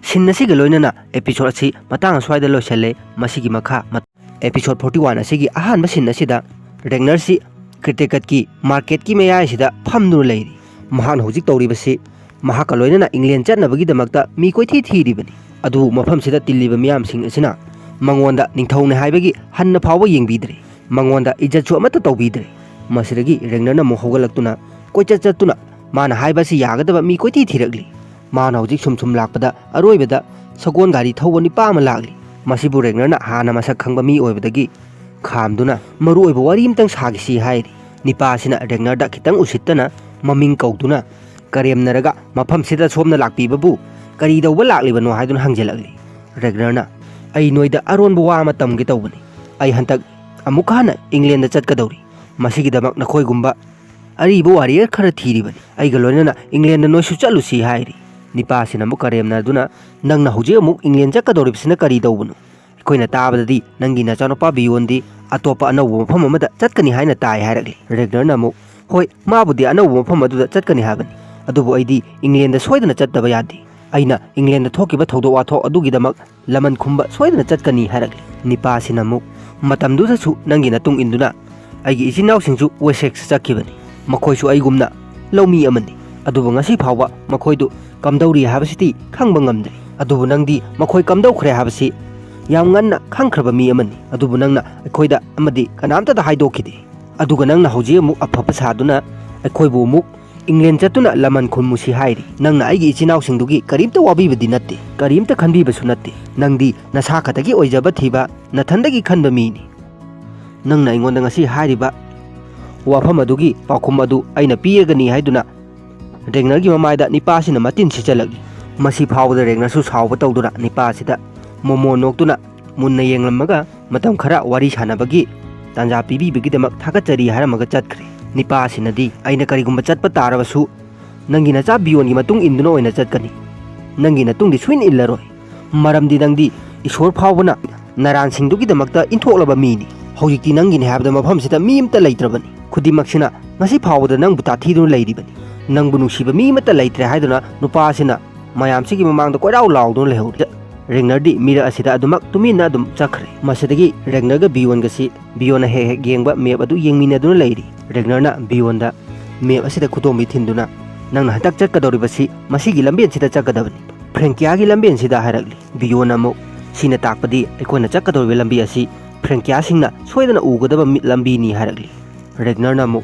ꯁꯤꯟ ꯑꯁꯤꯒ ꯂꯣꯏꯅꯅ episode ꯑꯁꯤ ꯃꯇꯥꯡ ꯑꯁ꯭ꯋꯥꯏꯗ ꯂꯣꯏꯁꯤꯜꯂꯦ꯫ ꯃꯁꯤꯒꯤ ꯃꯈꯥ ꯃꯠ-, episode forty one ꯑꯁꯤꯒꯤ ꯑꯍꯥꯟꯕ ꯁꯤꯟ ꯑꯁꯤꯗ ꯔꯦꯒꯅꯔꯁꯤ ꯀ꯭ꯔꯤꯇꯦꯀꯠꯀꯤ ꯃꯥꯔꯀꯦꯠꯀꯤ ꯃꯌꯥꯏꯁꯤꯗ ꯐꯝꯗꯨꯅ ꯂꯩꯔꯤ꯫ ꯃꯍꯥꯛꯅ ꯍꯧꯖꯤꯛ ꯇꯧꯔꯤꯕꯁꯤ ꯃꯍꯥꯛꯀ ꯂꯣꯏꯅꯅ ꯏꯪꯂꯦꯟ ꯆꯠꯅꯕꯒꯤꯗꯃꯛꯇ ꯃꯤ ꯀꯣꯏꯊꯤ ꯊꯤꯔꯤꯕꯅꯤ꯫ ꯑꯗꯨꯕꯨ ꯃꯐꯝꯁꯤꯗ ꯇꯤꯜꯂꯤꯕ ꯃꯤꯌꯥꯝꯁꯤꯡ ꯑꯁꯤꯅ ꯃꯉꯣꯟꯗ ꯅꯤꯡꯊꯧꯅꯦ ꯍꯥꯏꯕꯒꯤ ꯍꯟꯅ ꯐꯥꯎꯕ ꯌꯦꯡꯕꯤꯗ꯭ꯔꯦ꯫ ꯃꯉꯣꯟꯗ ꯏꯖꯠꯁꯨ ꯑꯃꯠꯇ ꯇꯧꯕꯤꯗ꯭ꯔꯦ꯫ ꯃꯁꯤꯗꯒꯤ ꯔꯦꯒꯅꯔꯅ ꯑꯃꯨꯛ ꯍꯧꯒꯠꯂꯛꯇꯨꯅ ꯀꯣꯏꯆꯠ ꯆꯠꯇꯨꯅ ꯃꯥꯅ ꯍꯥꯏꯕ ꯑꯁꯤ ꯌꯥꯒꯗꯕ ꯃꯤ ꯀꯣꯏꯊꯤ ꯊꯤꯔꯛꯂꯤ꯫ ꯃꯥꯅ ꯍꯧꯖꯤꯛ ꯁꯨꯝ ꯁꯨꯝ ꯂꯥꯛꯄꯗ ꯑꯔꯣꯏꯕꯗ ꯁꯒꯣꯜ ꯒꯥꯔꯤ ꯊꯧꯕ ꯅꯤꯄꯥ ꯑꯃ ꯂꯥꯛꯂꯤ꯫ ꯃꯁꯤꯕꯨ ꯔꯦꯒꯅꯔꯅ ꯍꯥꯟꯅ ꯃꯁꯛ ꯈꯪꯕ ꯃꯤ ꯑꯣꯏꯕꯗꯒꯤ ꯈꯥꯝꯗꯨꯅ "ꯃꯔꯨ ꯑꯣꯏꯕ ꯋꯥꯔꯤ ꯑꯃꯇꯪ ꯁꯥꯈꯤꯁꯤ" ꯍꯥꯏꯔꯤ꯫ ꯅꯤꯄꯥ ꯑꯁꯤꯅ ꯔꯦꯒꯅꯔꯗ ꯈꯤꯇꯪ ꯎꯁꯤꯠꯇꯅ ꯃꯃꯤꯡ ꯀꯧꯗꯨꯅ ꯀꯔꯦꯝꯅꯔꯒ "ꯃꯐꯝꯁꯤꯗ ꯁꯣꯝꯅ ꯂꯥꯛꯄꯤꯕꯕꯨ ꯀꯔꯤ ꯇꯧꯕ ꯂꯥꯛꯂꯤꯕꯅꯣ?" ꯍꯥꯏꯗꯨꯅ ꯍꯪꯖꯤꯜꯂꯛꯂꯤ꯫ ꯔꯦꯒꯅꯔꯅ, "ꯑꯩ ꯅꯣꯏꯗ ꯑꯔꯣꯟꯕ ꯋꯥ ꯑꯃ ꯇꯝꯒꯦ ꯇꯧꯕꯅꯤ꯫ ꯑꯩ ꯍꯟꯗꯛ ꯑꯃꯨꯛꯀ ꯍꯟꯅ ꯏꯪꯂꯦꯟꯗ ꯆꯠꯀꯗꯧꯔꯤ꯫ ꯃꯁꯤꯒꯤꯗꯃꯛ ꯅꯈꯣꯏꯒꯨꯝꯕ ꯑꯔꯤꯕ ꯋꯥꯔꯤꯌꯔ ꯈꯔ ꯊꯤꯔꯤꯕꯅꯤ꯫ ꯑꯩꯒ ꯂꯣꯏꯅꯅ ꯏꯪꯂꯦꯟꯗ ꯅꯣꯏꯁꯨ ꯆꯠꯂꯨꯁꯤ ꯍꯥꯏꯔꯤ꯫ ꯅꯤꯄꯥꯁꯤꯅ ꯑꯃꯨꯛ ꯀꯔꯦꯝꯅꯗꯨꯅ, "ꯅꯪꯅ ꯍꯧꯖꯤꯛ ꯑꯃꯨꯛ ꯏꯪꯂꯦꯟ ꯆꯠꯀꯗꯧꯔꯤꯕꯁꯤꯅ ꯀꯔꯤ ꯇꯧꯕꯅꯣ? ꯑꯩꯈꯣꯏꯅ ꯇꯥꯕꯗꯗꯤ ꯅꯪꯒꯤ ꯅꯆꯥꯅꯨꯄꯥ ꯕꯤꯌꯣꯟꯗꯤ ꯑꯇꯣꯞꯄ ꯑꯅꯧꯕ ꯃꯐꯝ ꯑꯃꯗ ꯆꯠꯀꯅꯤ ꯍꯥꯏꯅ ꯇꯥꯏ" ꯍꯥꯏꯔꯛꯂꯤ꯫ ꯔꯦꯒꯅꯔꯅ ꯑꯃꯨꯛ, "ꯍꯣꯏ, ꯃꯥꯕꯨꯗꯤ ꯑꯅꯧꯕ ꯃꯐꯝ ꯑꯗꯨꯗ ꯆꯠꯀꯅꯤ ꯍꯥꯏꯕꯅꯤ, ꯑꯗꯨꯕꯨ ꯑꯩꯗꯤ ꯏꯪꯂꯦꯟꯗ ꯁꯣꯏꯗꯅ ꯆꯠꯇꯕ ꯌꯥꯗꯦ꯫ ꯑꯩꯅ ꯏꯪꯂꯦꯟꯗ ꯊꯣꯛꯈꯤꯕ ꯊꯧꯗꯣꯛ ꯋꯥꯊꯣꯛ ꯑꯗꯨꯒꯤꯗꯃꯛ ꯂꯃꯟ ꯈꯨꯝꯕ ꯁꯣꯏꯗꯅ ꯆꯠꯀꯅꯤ" ꯍꯥꯏꯔꯛꯂꯤ꯫ ꯅꯤꯄꯥꯁꯤꯅ ꯑꯃꯨꯛ, "ꯃꯇꯝꯗꯨꯗꯁꯨ ꯅꯪꯒꯤ ꯅꯇꯨꯡ ꯏꯟꯗꯨꯅ ꯑꯩꯒꯤ ꯏꯆꯤꯟ ꯏꯅꯥꯎꯁꯤꯡꯁꯨ ꯋꯦꯁꯦꯛꯁ ꯆꯠꯈꯤꯕꯅꯤ꯫ ꯃꯈꯣꯏꯁꯨ ꯑꯩꯒꯨꯝꯅ ꯂꯧꯃꯤ ꯑꯃꯅꯤ, ꯑꯗꯨꯕꯨ ꯉꯁꯤ ꯐꯥꯎꯕ ꯃꯈꯣꯏꯗꯨ ꯀꯝꯗꯧꯔꯤ ꯍꯥꯏꯕꯁꯤꯗꯤ ꯈꯪꯕ ꯉꯝꯗ꯭ꯔꯤ꯫ ꯑꯗꯨꯕꯨ ꯅꯪꯗꯤ ꯃꯈꯣꯏ ꯀꯝꯗꯧꯈ꯭ꯔꯦ ꯍꯥꯏꯕꯁꯤ ꯌꯥꯝ ꯉꯟꯅ ꯈꯪꯈ꯭ꯔꯕ ꯃꯤ ꯑꯃꯅꯤ, ꯑꯗꯨꯕꯨ ꯅꯪꯅ ꯑꯩꯈꯣꯏꯗ ꯑꯃꯗꯤ ꯀꯅꯥꯝꯇꯗ ꯍꯥꯏꯗꯣꯛꯈꯤꯗꯦ꯫ ꯑꯗꯨꯒ ꯅꯪꯅ ꯍꯧꯖꯤꯛ ꯑꯃꯨꯛ ꯑꯐꯕ ꯁꯥꯗꯨꯅ ꯑꯩꯈꯣꯏꯕꯨ ꯑꯃꯨꯛ ꯏꯪꯂꯦꯟ ꯆꯠꯇꯨꯅ ꯂꯃꯟ ꯈꯨꯝꯃꯨꯁꯤ ꯍꯥꯏꯔꯤ꯫ ꯅꯪꯅ ꯑꯩꯒꯤ ꯏꯆꯤꯟ ꯏꯅꯥꯎꯁꯤꯡꯗꯨꯒꯤ ꯀꯔꯤꯝꯇ ꯋꯥꯕꯤꯕꯗꯤ ꯅꯠꯇꯦ, ꯀꯔꯤꯝꯇ ꯈꯟꯕꯤꯕꯁꯨ ꯅꯠꯇꯦ꯫ ꯅꯪꯗꯤ ꯅꯁꯥ ꯈꯛꯇꯒꯤ ꯑꯣꯏꯖꯕ ꯊꯤꯕ, ꯅꯊꯟꯗꯒꯤ ꯈꯟꯕ ꯃꯤꯅꯤ꯫ ꯅꯪꯅ ꯑꯩꯉꯣꯟꯗ ꯉꯁꯤ ꯍꯥꯏꯔꯤꯕ ꯋꯥꯐꯝ ꯑꯗꯨꯒꯤ ꯄꯥꯎꯈꯨꯝ ꯑꯗꯨ ꯑꯩꯅ ꯄꯤꯔꯒꯅꯤ" ꯍꯥꯏꯗꯨꯅ ꯔꯦꯒꯅꯔꯒꯤ ꯃꯃꯥꯏꯗ ꯅꯤꯄꯥꯁꯤꯅ ꯃꯇꯤꯟ ꯁꯤꯠꯆꯜꯂꯛꯂꯤ꯫ ꯃꯁꯤ ꯐꯥꯎꯕꯗ ꯔꯦꯒꯅꯔꯁꯨ ꯁꯥꯎꯕ ꯇꯧꯗꯨꯅ ꯅꯤꯄꯥꯁꯤꯗ ꯃꯣꯃꯣꯟ ꯅꯣꯛꯇꯨꯅ ꯃꯨꯟꯅ ꯌꯦꯡꯂꯝꯃꯒ ꯃꯇꯝ ꯈꯔ ꯋꯥꯔꯤ ꯁꯥꯟꯅꯕꯒꯤ ꯇꯥꯟꯖꯥ ꯄꯤꯕꯤꯕꯒꯤꯗꯃꯛ ꯊꯥꯒꯠꯆꯔꯤ ꯍꯥꯏꯔꯝꯃꯒ ꯆꯠꯈ꯭ꯔꯦ꯫ ꯅꯤꯄꯥꯁꯤꯅꯗꯤ, "ꯑꯩꯅ ꯀꯔꯤꯒꯨꯝꯕ ꯆꯠꯄ ꯇꯥꯔꯕꯁꯨ ꯅꯪꯒꯤ ꯅꯆꯥ ꯕꯤꯌꯣꯟꯒꯤ ꯃꯇꯨꯡ ꯏꯟꯗꯨꯅ ꯑꯣꯏꯅ ꯆꯠꯀꯅꯤ꯫ ꯅꯪꯒꯤ ꯅꯇꯨꯡꯗꯤ ꯁꯨꯏꯅ ꯏꯜꯂꯔꯣꯏ꯫ ꯃꯔꯝꯗꯤ ꯅꯪꯗꯤ ꯏꯁꯣꯔ ꯐꯥꯎꯕꯅ ꯅꯔꯥꯟꯁꯤꯡꯗꯨꯒꯤꯗꯃꯛꯇ ꯏꯟꯊꯣꯛꯂꯕ ꯃꯤꯅꯤ꯫ ꯍꯧꯖꯤꯛꯇꯤ ꯅꯪꯒꯤꯅꯤ ꯍꯥꯏꯕꯗ ꯃꯐꯝꯁꯤꯗ ꯃꯤ ꯑꯃꯠꯇ ꯂꯩꯇ꯭ꯔꯕꯅꯤ꯫ ꯈꯨꯗꯤꯡꯃꯛꯁꯤꯅ ꯉꯁꯤ ꯐꯥꯎꯕꯗ ꯅꯪꯕꯨ ꯇꯥꯊꯤꯗꯨꯅ ꯂꯩꯔꯤꯕꯅꯤ꯫ ꯅꯪꯕꯨ ꯅꯨꯡꯁꯤꯕ ꯃꯤ ꯑꯃꯠꯇ ꯂꯩꯇ꯭ꯔꯦ" ꯍꯥꯏꯗꯨꯅ ꯅꯨꯄꯥ ꯑꯁꯤꯅ ꯃꯌꯥꯝꯁꯤꯒꯤ ꯃꯃꯥꯡꯗ ꯀꯣꯏꯔꯥꯎ ꯂꯥꯎꯗꯨꯅ ꯂꯩꯍꯧꯔꯤ꯫ ꯔꯦꯒꯅꯔꯗꯤ ꯃꯤꯔꯛ ꯑꯁꯤꯗ ꯑꯗꯨꯃꯛ ꯇꯨꯃꯤꯟꯅ ꯑꯗꯨꯝ ꯆꯠꯈ꯭ꯔꯦ꯫ ꯃꯁꯤꯗꯒꯤ ꯔꯦꯒꯅꯔꯒ ꯕꯤꯌꯣꯟꯒꯁꯤ, ꯕꯤꯌꯣꯟꯅ ꯍꯦꯛ ꯍꯦꯛ ꯌꯦꯡꯕ ꯃꯦꯞ ꯑꯗꯨ ꯌꯦꯡꯃꯤꯟꯅꯗꯨꯅ ꯂꯩꯔꯤ꯫ ꯔꯦꯒꯅꯔꯅ ꯕꯤꯌꯣꯟꯗ ꯃꯦꯞ ꯑꯁꯤꯗ ꯈꯨꯗꯣꯝꯕꯤ ꯊꯤꯟꯗꯨꯅ, "ꯅꯪꯅ ꯍꯟꯗꯛ ꯆꯠꯀꯗꯧꯔꯤꯕꯁꯤ ꯃꯁꯤꯒꯤ ꯂꯝꯕꯦꯟꯁꯤꯗ ꯆꯠꯀꯗꯕꯅꯤ, ꯐ꯭ꯔꯦꯡꯀꯤꯌꯥꯒꯤ ꯂꯝꯕꯦꯟꯁꯤꯗ" ꯍꯥꯏꯔꯛꯂꯤ꯫ ꯕꯤꯌꯣꯟꯅ ꯑꯃꯨꯛ, "ꯁꯤꯅ ꯇꯥꯛꯄꯗꯤ ꯑꯩꯈꯣꯏꯅ ꯆꯠꯀꯗꯧꯔꯤꯕ ꯂꯝꯕꯤ ꯑꯁꯤ ꯐ꯭ꯔꯦꯡꯀꯤꯌꯥꯁꯤꯡꯅ ꯁꯣꯏꯗꯅ ꯎꯒꯗꯕ ꯃꯤ-, ꯂꯝꯕꯤꯅꯤ" ꯍꯥꯏꯔꯛꯂꯤ꯫ ꯔꯦꯒꯅꯔꯅ ꯑꯃꯨꯛ,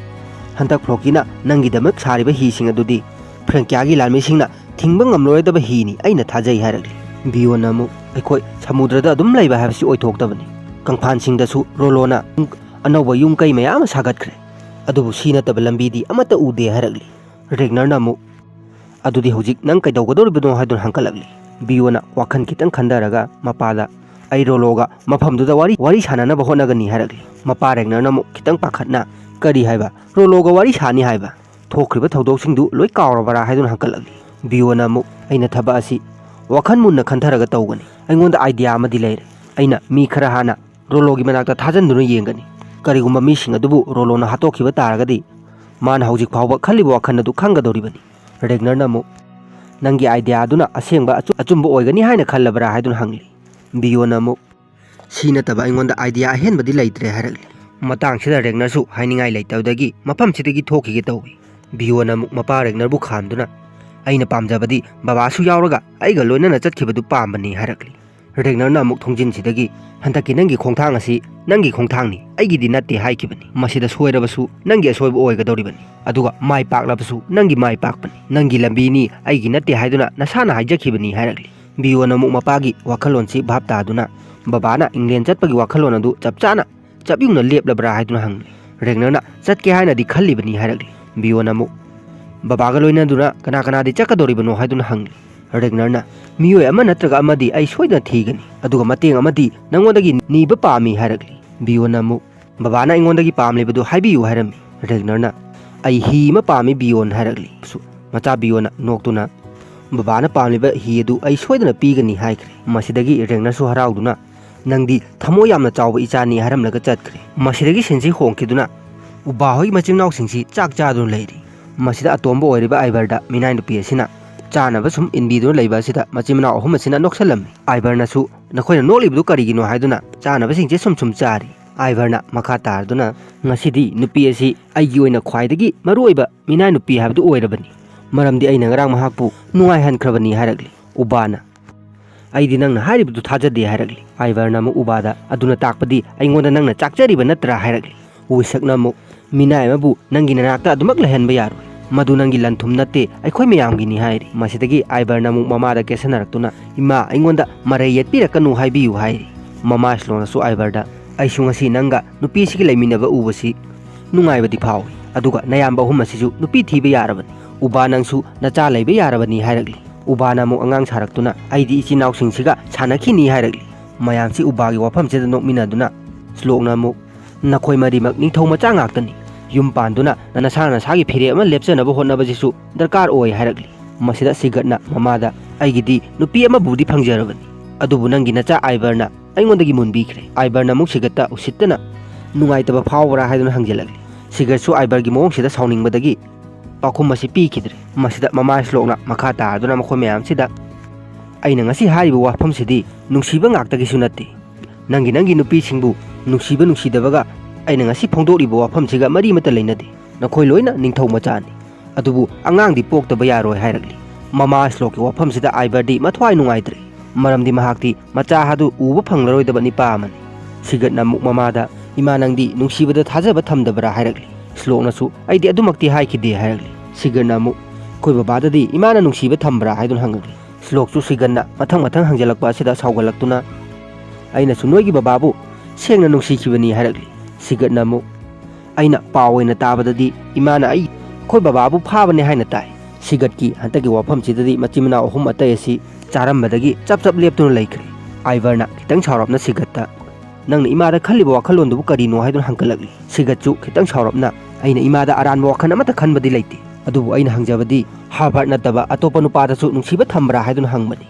"ꯍꯟꯗꯛ ꯐ꯭ꯂꯣꯀꯤꯅ ꯅꯪꯒꯤꯗꯃꯛ ꯁꯥꯔꯤꯕ ꯍꯤꯁꯤꯡ ꯑꯗꯨꯗꯤ ꯐ꯭ꯔꯦꯡꯀꯤꯌꯥꯒꯤ ꯂꯥꯟꯃꯤꯁꯤꯡꯅ ꯊꯤꯡꯕ ꯉꯝꯂꯔꯣꯏꯗꯕ ꯍꯤꯅꯤ ꯑꯩꯅ ꯊꯥꯖꯩ" ꯍꯥꯏꯔꯛꯂꯤ꯫ ꯕꯤꯌꯣꯟꯅ ꯑꯃꯨꯛ, "ꯑꯩꯈꯣꯏ ꯁꯃꯨꯗ꯭ꯔꯗ ꯑꯗꯨꯝ ꯂꯩꯕ ꯍꯥꯏꯕꯁꯤ ꯑꯣꯏꯊꯣꯛꯇꯕꯅꯤ꯫ ꯀꯪꯐꯥꯟꯁꯤꯡꯗꯁꯨ ꯔꯣꯂꯣꯅ ꯑꯅꯧꯕ ꯌꯨꯝ ꯀꯩ ꯃꯌꯥꯝ ꯑꯃ ꯁꯥꯒꯠꯈ꯭ꯔꯦ, ꯑꯗꯨꯕꯨ ꯁꯤ ꯅꯠꯇꯕ ꯂꯝꯕꯤꯗꯤ ꯑꯃꯠꯇ ꯎꯗꯦ" ꯍꯥꯏꯔꯛꯂꯤ꯫ ꯔꯦꯒꯅꯔꯅ ꯑꯃꯨꯛ, "ꯑꯗꯨꯗꯤ ꯍꯧꯖꯤꯛ ꯅꯪ ꯀꯩꯗꯧꯒꯗꯧꯔꯤꯕꯅꯣ?" ꯍꯥꯏꯗꯨꯅ ꯍꯪꯀꯠꯂꯛꯂꯤ꯫ ꯕꯤꯌꯣꯟꯅ ꯋꯥꯈꯜ ꯈꯤꯇꯪ ꯈꯟꯊꯔꯒ ꯃꯄꯥꯗ, "ꯑꯩ ꯔꯣꯂꯣꯒ ꯃꯐꯝꯗꯨꯗ ꯋꯥꯔꯤ, ꯋꯥꯔꯤ ꯁꯥꯟꯅꯅꯕ ꯍꯣꯠꯅꯒꯅꯤ" ꯍꯥꯏꯔꯛꯂꯤ꯫ ꯃꯄꯥ ꯔꯦꯒꯅꯔꯅ ꯑꯃꯨꯛ ꯈꯤꯇꯪ ꯄꯥꯈꯠꯅ, "ꯀꯔꯤ ꯍꯥꯏꯕ? ꯔꯣꯂꯣꯒ ꯋꯥꯔꯤ ꯁꯥꯅꯤ ꯍꯥꯏꯕ? ꯊꯣꯛꯈ꯭ꯔꯤꯕ ꯊꯧꯗꯣꯛꯁꯤꯡꯗꯨ ꯂꯣꯏ ꯀꯥꯎꯔꯕ꯭ꯔꯥ?" ꯍꯥꯏꯗꯨꯅ ꯍꯪꯀꯠꯂꯛꯂꯤ꯫ ꯕꯤꯌꯣꯅ ꯑꯃꯨꯛ, "ꯑꯩꯅ ꯊꯕꯛ ꯑꯁꯤ ꯋꯥꯈꯜ ꯃꯨꯟꯅ ꯈꯟꯊꯔꯒ ꯇꯧꯒꯅꯤ꯫ ꯑꯩꯉꯣꯟꯗ ꯑꯥꯏꯗꯤꯌꯥ ꯑꯃꯗꯤ ꯂꯩꯔꯦ꯫ ꯑꯩꯅ ꯃꯤ ꯈꯔ ꯍꯥꯟꯅ ꯔꯣꯂꯣꯒꯤ ꯃꯅꯥꯛꯇ ꯊꯥꯖꯤꯟꯗꯨꯅ ꯌꯦꯡꯒꯅꯤ꯫ ꯀꯔꯤꯒꯨꯝꯕ ꯃꯤꯁꯤꯡ ꯑꯗꯨꯕꯨ ꯔꯣꯂꯣꯅ ꯍꯥꯠꯇꯣꯛꯈꯤꯕ ꯇꯥꯔꯒꯗꯤ, ꯃꯥꯅ ꯍꯧꯖꯤꯛ ꯐꯥꯎꯕ ꯈꯜꯂꯤꯕ ꯋꯥꯈꯜ ꯑꯗꯨ ꯈꯪꯒꯗꯧꯔꯤꯕꯅꯤ꯫" ꯔꯦꯒꯅꯔꯅ ꯑꯃꯨꯛ, "ꯅꯪꯒꯤ ꯑꯥꯏꯗꯤꯌꯥ ꯑꯗꯨꯅ ꯑꯁꯦꯡꯕ ꯑꯆꯨ-, ꯑꯆꯨꯝꯕ ꯑꯣꯏꯒꯅꯤ ꯍꯥꯏꯅ ꯈꯜꯂꯕ꯭ꯔꯥ?" ꯍꯥꯏꯗꯨꯅ ꯍꯪꯂꯤ꯫ ꯕꯤꯌꯣꯅ ꯑꯃꯨꯛ, "ꯁꯤ ꯅꯠꯇꯕ ꯑꯩꯉꯣꯟꯗ ꯑꯥꯏꯗꯤꯌꯥ ꯑꯍꯦꯟꯕꯗꯤ ꯂꯩꯇ꯭ꯔꯦ" ꯍꯥꯏꯔꯛꯂꯤ꯫ ꯃꯇꯥꯡꯁꯤꯗ ꯔꯦꯒꯅꯔꯁꯨ ꯍꯥꯏꯅꯤꯡꯉꯥꯏ ꯂꯩꯇꯕꯗꯒꯤ ꯃꯐꯝꯁꯤꯗꯒꯤ ꯊꯣꯛꯈꯤꯒꯦ ꯇꯧꯏ꯫ ꯕꯤꯌꯣꯅ ꯑꯃꯨꯛ ꯃꯄꯥ ꯔꯦꯒꯅꯔꯕꯨ ꯈꯥꯝꯗꯨꯅ, "ꯑꯩꯅ ꯄꯥꯝꯖꯕꯗꯤ ꯕꯕꯥꯁꯨ ꯌꯥꯎꯔꯒ ꯑꯩꯒ ꯂꯣꯏꯅꯅ ꯆꯠꯈꯤꯕꯗꯨ ꯄꯥꯝꯕꯅꯤ" ꯍꯥꯏꯔꯛꯂꯤ꯫ ꯔꯦꯒꯅꯔꯅ ꯑꯃꯨꯛ ꯊꯣꯡꯖꯤꯟꯁꯤꯗꯒꯤ, "ꯍꯟꯗꯛꯀꯤ ꯅꯪꯒꯤ ꯈꯣꯡꯊꯥꯡ ꯑꯁꯤ ꯅꯪꯒꯤ ꯈꯣꯡꯊꯥꯡꯅꯤ, ꯑꯩꯒꯤꯗꯤ ꯅꯠꯇꯦ" ꯍꯥꯏꯈꯤꯕꯅꯤ꯫ "ꯃꯁꯤꯗ ꯁꯣꯏꯔꯕꯁꯨ ꯅꯪꯒꯤ ꯑꯁꯣꯏꯕ ꯑꯣꯏꯒꯗꯧꯔꯤꯕꯅꯤ, ꯑꯗꯨꯒ ꯃꯥꯏ ꯄꯥꯛꯂꯕꯁꯨ ꯅꯪꯒꯤ ꯃꯥꯏ ꯄꯥꯛꯄꯅꯤ꯫ ꯅꯪꯒꯤ ꯂꯝꯕꯤꯅꯤ, ꯑꯩꯒꯤ ꯅꯠꯇꯦ ꯍꯥꯏꯗꯨꯅ ꯅꯁꯥꯅ ꯍꯥꯏꯖꯈꯤꯕꯅꯤ" ꯍꯥꯏꯔꯛꯂꯤ꯫ ꯕꯤꯌꯣꯅ ꯑꯃꯨꯛ ꯃꯄꯥꯒꯤ ꯋꯥꯈꯜꯂꯣꯟꯁꯤ ꯚꯥꯞ ꯇꯥꯗꯨꯅ, ꯕꯕꯥꯅ ꯏꯪꯂꯦꯟ ꯆꯠꯄꯒꯤ ꯋꯥꯈꯜꯂꯣꯟ ꯑꯗꯨ ꯆꯞ ꯆꯥꯅ, ꯆꯞ ꯌꯨꯡꯅ ꯂꯦꯞꯂꯕ꯭ꯔꯥ ꯍꯥꯏꯗꯨꯅ ꯍꯪꯂꯤ꯫ ꯔꯦꯒꯅꯔꯅ, "ꯆꯠꯀꯦ ꯍꯥꯏꯅꯗꯤ ꯈꯜꯂꯤꯕꯅꯤ" ꯍꯥꯏꯔꯛꯂꯤ꯫ ꯕꯤꯌꯣꯅ ꯑꯃꯨꯛ, "ꯕꯕꯥꯒ ꯂꯣꯏꯅꯗꯨꯅ ꯀꯅꯥ ꯀꯅꯥꯗꯤ ꯆꯠꯀꯗꯧꯔꯤꯕꯅꯣ?" ꯍꯥꯏꯗꯨꯅ ꯍꯪꯂꯤ꯫ ꯔꯦꯒꯅꯔꯅ, "ꯃꯤꯑꯣꯏ ꯑꯃ ꯅꯠꯇ꯭ꯔꯒ ꯑꯃꯗꯤ ꯑꯩ ꯁꯣꯏꯗꯅ ꯊꯤꯒꯅꯤ, ꯑꯗꯨꯒ ꯃꯇꯦꯡ ꯑꯃꯗꯤ ꯅꯉꯣꯟꯗꯒꯤ ꯅꯤꯕ ꯄꯥꯝꯃꯤ" ꯍꯥꯏꯔꯛꯂꯤ꯫ ꯕꯤꯌꯣꯟꯅ ꯑꯃꯨꯛ, "ꯕꯕꯥꯅ ꯑꯩꯉꯣꯟꯗꯒꯤ ꯄꯥꯝꯂꯤꯕꯗꯨ ꯍꯥꯏꯕꯤꯌꯨ" ꯍꯥꯏꯔꯝꯃꯤ꯫ ꯔꯦꯒꯅꯔꯅ, "ꯑꯩ ꯍꯤ ꯑꯃ ꯄꯥꯝꯃꯤ ꯕꯤꯌꯣꯟ" ꯍꯥꯏꯔꯛꯂꯤ꯫ ꯃꯆꯥ ꯕꯤꯌꯣꯟꯅ ꯅꯣꯛꯇꯨꯅ, "ꯕꯕꯥꯅ ꯄꯥꯝꯂꯤꯕ ꯍꯤ ꯑꯗꯨ ꯑꯩ ꯁꯣꯏꯗꯅ ꯄꯤꯒꯅꯤ" ꯍꯥꯏꯈ꯭ꯔꯦ꯫ ꯃꯁꯤꯗꯒꯤ ꯔꯦꯒꯅꯔꯁꯨ ꯍꯔꯥꯎꯗꯨꯅ, "ꯅꯪꯗꯤ ꯊꯃꯣꯏ ꯌꯥꯝꯅ ꯆꯥꯎꯕ ꯏꯆꯥꯅꯤ" ꯍꯥꯏꯔꯝꯂꯒ ꯆꯠꯈ꯭ꯔꯦ꯫ ꯃꯁꯤꯗꯒꯤ ꯁꯤꯟꯁꯤ ꯍꯣꯡꯈꯤꯗꯨꯅ ꯎꯕꯥ ꯍꯣꯏꯒꯤ ꯃꯆꯤꯟ ꯃꯅꯥꯎꯁꯤꯡꯁꯤ ꯆꯥꯛ ꯆꯥꯗꯨꯅ ꯂꯩꯔꯤ꯫ ꯃꯁꯤꯗ ꯑꯇꯣꯝꯕ ꯑꯣꯏꯔꯤꯕ ꯑꯥꯏꯕꯔꯗ ꯃꯤꯅꯥꯏ ꯅꯨꯄꯤ ꯑꯁꯤꯅ ꯆꯥꯅꯕ ꯁꯨꯝ ꯏꯟꯕꯤꯗꯨꯅ ꯂꯩꯕ ꯑꯁꯤꯗ ꯃꯆꯤꯟ ꯃꯅꯥꯎ ꯑꯍꯨꯝ ꯑꯁꯤꯅ ꯅꯣꯛꯁꯜꯂꯝꯃꯤ꯫ ꯑꯥꯏꯕꯔꯅꯁꯨ, "ꯅꯈꯣꯏꯅ ꯅꯣꯛꯂꯤꯕꯗꯨ ꯀꯔꯤꯒꯤꯅꯣ?" ꯍꯥꯏꯗꯨꯅ ꯆꯥꯅꯕꯁꯤꯡꯁꯦ ꯁꯨꯝ ꯁꯨꯝ ꯆꯥꯔꯤ꯫ ꯑꯥꯏꯕꯔꯅ ꯃꯈꯥ ꯇꯥꯔꯗꯨꯅ, "ꯉꯁꯤꯗꯤ ꯅꯨꯄꯤ ꯑꯁꯤ ꯑꯩꯒꯤ ꯑꯣꯏꯅ ꯈ꯭ꯋꯥꯏꯗꯒꯤ ꯃꯔꯨꯑꯣꯏꯕ ꯃꯤꯅꯥꯏ ꯅꯨꯄꯤ ꯍꯥꯏꯕꯗꯨ ꯑꯣꯏꯔꯕꯅꯤ, ꯃꯔꯝꯗꯤ ꯑꯩꯅ ꯉꯔꯥꯡ ꯃꯍꯥꯛꯄꯨ ꯅꯨꯡꯉꯥꯏꯍꯟꯈ꯭ꯔꯕꯅꯤ" ꯍꯥꯏꯔꯛꯂꯤ꯫ ꯎꯕꯥꯅ, "ꯑꯩꯗꯤ ꯅꯪꯅ ꯍꯥꯏꯔꯤꯕꯗꯨ ꯊꯥꯖꯗꯦ" ꯍꯥꯏꯔꯛꯂꯤ꯫ ꯑꯥꯏꯕꯔꯅ ꯑꯃꯨꯛ ꯎꯕꯥꯗ, "ꯑꯗꯨꯅ ꯇꯥꯛꯄꯗꯤ ꯑꯩꯉꯣꯟꯗ ꯅꯪꯅ ꯆꯥꯛꯆꯔꯤꯕ ꯅꯠꯇ꯭ꯔꯥ?" ꯍꯥꯏꯔꯛꯂꯤ꯫ ꯋꯤꯁꯛꯅ ꯑꯃꯨꯛ, "ꯃꯤꯅꯥꯏ ꯑꯃꯕꯨ ꯅꯪꯒꯤ ꯅꯅꯥꯛꯇ ꯑꯗꯨꯃꯛ ꯂꯩꯍꯟꯕ ꯌꯥꯔꯣꯏ꯫ ꯃꯗꯨ ꯅꯪꯒꯤ ꯂꯟ ꯊꯨꯝ ꯅꯠꯇꯦ, ꯑꯩꯈꯣꯏ ꯃꯌꯥꯝꯒꯤꯅꯤ" ꯍꯥꯏꯔꯤ꯫ ꯃꯁꯤꯗꯒꯤ ꯑꯥꯏꯕꯔꯅ ꯑꯃꯨꯛ ꯃꯃꯥꯗ ꯀꯦꯁꯟꯅꯔꯛꯇꯨꯅ, "ꯏꯃꯥ, ꯑꯩꯉꯣꯟꯗ ꯃꯔꯩ ꯌꯦꯠꯄꯤꯔꯛꯀꯅꯨ ꯍꯥꯏꯕꯤꯌꯨ" ꯍꯥꯏꯔꯤ꯫ ꯃꯃꯥ ꯁ꯭ꯂꯣꯅꯁꯨ ꯑꯥꯏꯕꯔꯗ, "ꯑꯩꯁꯨ ꯉꯁꯤ ꯅꯪꯒ ꯅꯨꯄꯤꯁꯤꯒꯤ ꯂꯩꯃꯤꯟꯅꯕ ꯎꯕꯁꯤ ꯅꯨꯡꯉꯥꯏꯕꯗꯤ ꯐꯥꯎꯏ, ꯑꯗꯨꯒ ꯅꯌꯥꯝꯕ ꯑꯍꯨꯝ ꯑꯁꯤꯁꯨ ꯅꯨꯄꯤ ꯊꯤꯕ ꯌꯥꯔꯕꯅꯤ꯫ ꯎꯕꯥ, ꯅꯪꯁꯨ ꯅꯆꯥ ꯂꯩꯕ ꯌꯥꯔꯕꯅꯤ" ꯍꯥꯏꯔꯛꯂꯤ꯫ ꯎꯕꯥꯅ ꯑꯃꯨꯛ ꯑꯉꯥꯡ ꯁꯥꯔꯛꯇꯨꯅ, "ꯑꯩꯗꯤ ꯏꯆꯤꯟ ꯏꯅꯥꯎꯁꯤꯡꯁꯤꯒ ꯁꯥꯟꯅꯈꯤꯅꯤ" ꯍꯥꯏꯔꯛꯂꯤ꯫ ꯃꯌꯥꯝꯁꯤ ꯎꯕꯥꯒꯤ ꯋꯥꯐꯝꯁꯤꯗ ꯅꯣꯛꯃꯤꯟꯅꯗꯨꯅ, ꯁ꯭ꯂꯣꯛꯅ ꯑꯃꯨꯛ, "ꯅꯈꯣꯏ ꯃꯔꯤꯃꯛ ꯅꯤꯡꯊꯧ ꯃꯆꯥ ꯉꯥꯛꯇꯅꯤ, ꯌꯨꯝ ꯄꯥꯟꯗꯨꯅ ꯅꯁꯥ ꯅꯁꯥꯒꯤ ꯐꯤꯔꯦꯞ ꯑꯃ ꯂꯦꯞꯆꯅꯕ ꯍꯣꯠꯅꯕꯁꯤꯁꯨ ꯗꯔꯀꯥꯔ ꯑꯣꯏ ꯍꯥꯏꯔꯛꯂꯤ꯫ ꯃꯁꯤꯗ ꯁꯤꯒꯠꯅ ꯃꯃꯥꯗ, "ꯑꯩꯒꯤꯗꯤ ꯅꯨꯄꯤ ꯑꯃꯕꯨꯗꯤ ꯐꯪꯖꯔꯕꯅꯤ, ꯑꯗꯨꯕꯨ ꯅꯪꯒꯤ ꯅꯆꯥ ꯑꯥꯏꯕꯔꯅ ꯑꯩꯉꯣꯟꯗꯒꯤ ꯃꯨꯟꯕꯤꯈ꯭ꯔꯦ꯫" ꯑꯥꯏꯕꯔꯅ ꯑꯃꯨꯛ ꯁꯤꯒꯠꯇ ꯎꯁꯤꯠꯇꯅ, "ꯅꯨꯡꯉꯥꯏꯇꯕ ꯐꯥꯎꯕ꯭ꯔꯥ?" ꯍꯥꯏꯗꯨꯅ ꯍꯪꯖꯤꯜꯂꯛꯂꯤ꯫ ꯁꯤꯒꯠꯁꯨ ꯑꯥꯏꯕꯔꯒꯤ ꯃꯑꯣꯡꯁꯤꯗ ꯁꯥꯎꯅꯤꯡꯕꯗꯒꯤ ꯄꯥꯎꯈꯨꯝ ꯑꯁꯤ ꯄꯤꯈꯤꯗ꯭ꯔꯦ꯫ ꯃꯁꯤꯗ ꯃꯃꯥ ꯁ꯭ꯂꯣꯛꯅ ꯃꯈꯥ ꯇꯥꯗꯨꯅ ꯃꯈꯣꯏ ꯃꯌꯥꯝꯁꯤꯗ, "ꯑꯩꯅ ꯉꯁꯤ ꯍꯥꯏꯔꯤꯕ ꯋꯥꯐꯝꯁꯤꯗꯤ ꯅꯨꯡꯁꯤꯕ ꯉꯥꯛꯇꯒꯤꯁꯨ ꯅꯠꯇꯦ꯫ ꯅꯪꯒꯤ, ꯅꯪꯒꯤ ꯅꯨꯄꯤꯁꯤꯡꯕꯨ ꯅꯨꯡꯁꯤꯕ ꯅꯨꯡꯁꯤꯗꯕꯒ ꯑꯩꯅ ꯉꯁꯤ ꯐꯣꯡꯗꯣꯛꯂꯤꯕ ꯋꯥꯐꯝꯁꯤꯒ ꯃꯔꯤ ꯑꯃꯠꯇ ꯂꯩꯅꯗꯦ꯫ ꯅꯈꯣꯏ ꯂꯣꯏꯅ ꯅꯤꯡꯊꯧ ꯃꯆꯥꯅꯤ꯫ ꯑꯗꯨꯕꯨ ꯑꯉꯥꯡꯗꯤ ꯄꯣꯛꯇꯕ ꯌꯥꯔꯣꯏ" ꯍꯥꯏꯔꯛꯂꯤ꯫ ꯃꯃꯥ ꯁ꯭ꯂꯣꯛꯀꯤ ꯋꯥꯐꯝꯁꯤꯗ ꯑꯥꯏꯕꯔꯗꯤ ꯃꯊ꯭ꯋꯥꯏ ꯅꯨꯡꯉꯥꯏꯇ꯭ꯔꯦ, ꯃꯔꯝꯗꯤ ꯃꯍꯥꯛꯇꯤ ꯃꯆꯥ ꯑꯗꯨ ꯎꯕ ꯐꯪꯂꯔꯣꯏꯗꯕ ꯅꯤꯄꯥ ꯑꯃꯅꯤ꯫ ꯁꯤꯒꯠꯅ ꯑꯃꯨꯛ ꯃꯃꯥꯗ, "ꯏꯃꯥ, ꯅꯪꯗꯤ ꯅꯨꯡꯁꯤꯕꯗ ꯊꯥꯖꯕ ꯊꯝꯗꯕ꯭ꯔꯥ?" ꯍꯥꯏꯔꯛꯂꯤ꯫ ꯁ꯭ꯂꯣꯛꯅꯁꯨ, "ꯑꯩꯗꯤ ꯑꯗꯨꯃꯛꯇꯤ ꯍꯥꯏꯈꯤꯗꯦ" ꯍꯥꯏꯔꯛꯂꯤ꯫ ꯁꯤꯒꯠꯅ ꯑꯃꯨꯛ, "ꯑꯩꯈꯣꯏ ꯕꯕꯥꯗꯗꯤ ꯏꯃꯥꯅ ꯅꯨꯡꯁꯤꯕ ꯊꯝꯕ꯭ꯔꯥ?" ꯍꯥꯏꯗꯨꯅ ꯍꯪꯉꯛꯂꯤ꯫ ꯁ꯭ꯂꯣꯛꯁꯨ ꯁꯤꯒꯠꯅ ꯃꯊꯪ ꯃꯊꯪ ꯍꯪꯖꯜꯂꯛꯄ ꯑꯁꯤꯗ ꯁꯥꯎꯒꯠꯂꯛꯇꯨꯅ, "ꯑꯩꯅꯁꯨ ꯅꯣꯏꯒꯤ ꯕꯕꯥꯕꯨ ꯁꯦꯡꯅ ꯅꯨꯡꯁꯤꯈꯤꯕꯅꯤ" ꯍꯥꯏꯔꯛꯂꯤ꯫ ꯁꯤꯒꯠꯅ ꯑꯃꯨꯛ, "ꯑꯩꯅ ꯄꯥꯎ ꯑꯣꯏꯅ ꯇꯥꯕꯗꯗꯤ ꯏꯃꯥꯅ ꯑꯩ, ꯑꯩꯈꯣꯏ ꯕꯕꯥꯕꯨ ꯐꯥꯕꯅꯦ ꯍꯥꯏꯅ ꯇꯥꯏ꯫" ꯁꯤꯒꯠꯀꯤ ꯍꯟꯗꯛꯀꯤ ꯋꯥꯐꯝꯁꯤꯗꯗꯤ ꯃꯆꯤꯟ ꯃꯅꯥꯎ ꯑꯍꯨꯝ ꯑꯇꯩ ꯑꯁꯤ ꯆꯥꯔꯝꯕꯗꯒꯤ ꯆꯞ ꯆꯞ ꯂꯦꯞꯇꯨꯅ ꯂꯩꯈ꯭ꯔꯦ꯫ ꯑꯥꯏꯕꯔꯅ ꯈꯤꯇꯪ ꯁꯥꯎꯔꯞꯅ ꯁꯤꯒꯠꯇ, "ꯅꯪꯅ ꯏꯃꯥꯗ ꯈꯜꯂꯤꯕ ꯋꯥꯈꯜꯂꯣꯟꯗꯨꯕꯨ ꯀꯔꯤꯅꯣ?" ꯍꯥꯏꯗꯨꯅ ꯍꯪꯒꯠꯂꯛꯂꯤ꯫ ꯁꯤꯒꯠꯁꯨ ꯈꯤꯇꯪ ꯁꯥꯎꯔꯞꯅ, "ꯑꯩꯅ ꯏꯃꯥꯗ ꯑꯔꯥꯟꯕ ꯋꯥꯈꯜ ꯑꯃꯠꯇ ꯈꯟꯕꯗꯤ ꯂꯩꯇꯦ, ꯑꯗꯨꯕꯨ ꯑꯩꯅ ꯍꯪꯖꯕꯗꯤ ꯍꯥꯔꯕꯔꯠ ꯅꯠꯇꯕ ꯑꯇꯣꯞꯄ ꯅꯨꯄꯥꯗꯁꯨ ꯅꯨꯡꯁꯤꯕ ꯊꯝꯕ꯭ꯔꯥ ꯍꯥꯏꯗꯨꯅ ꯍꯪꯕꯅꯤ꯫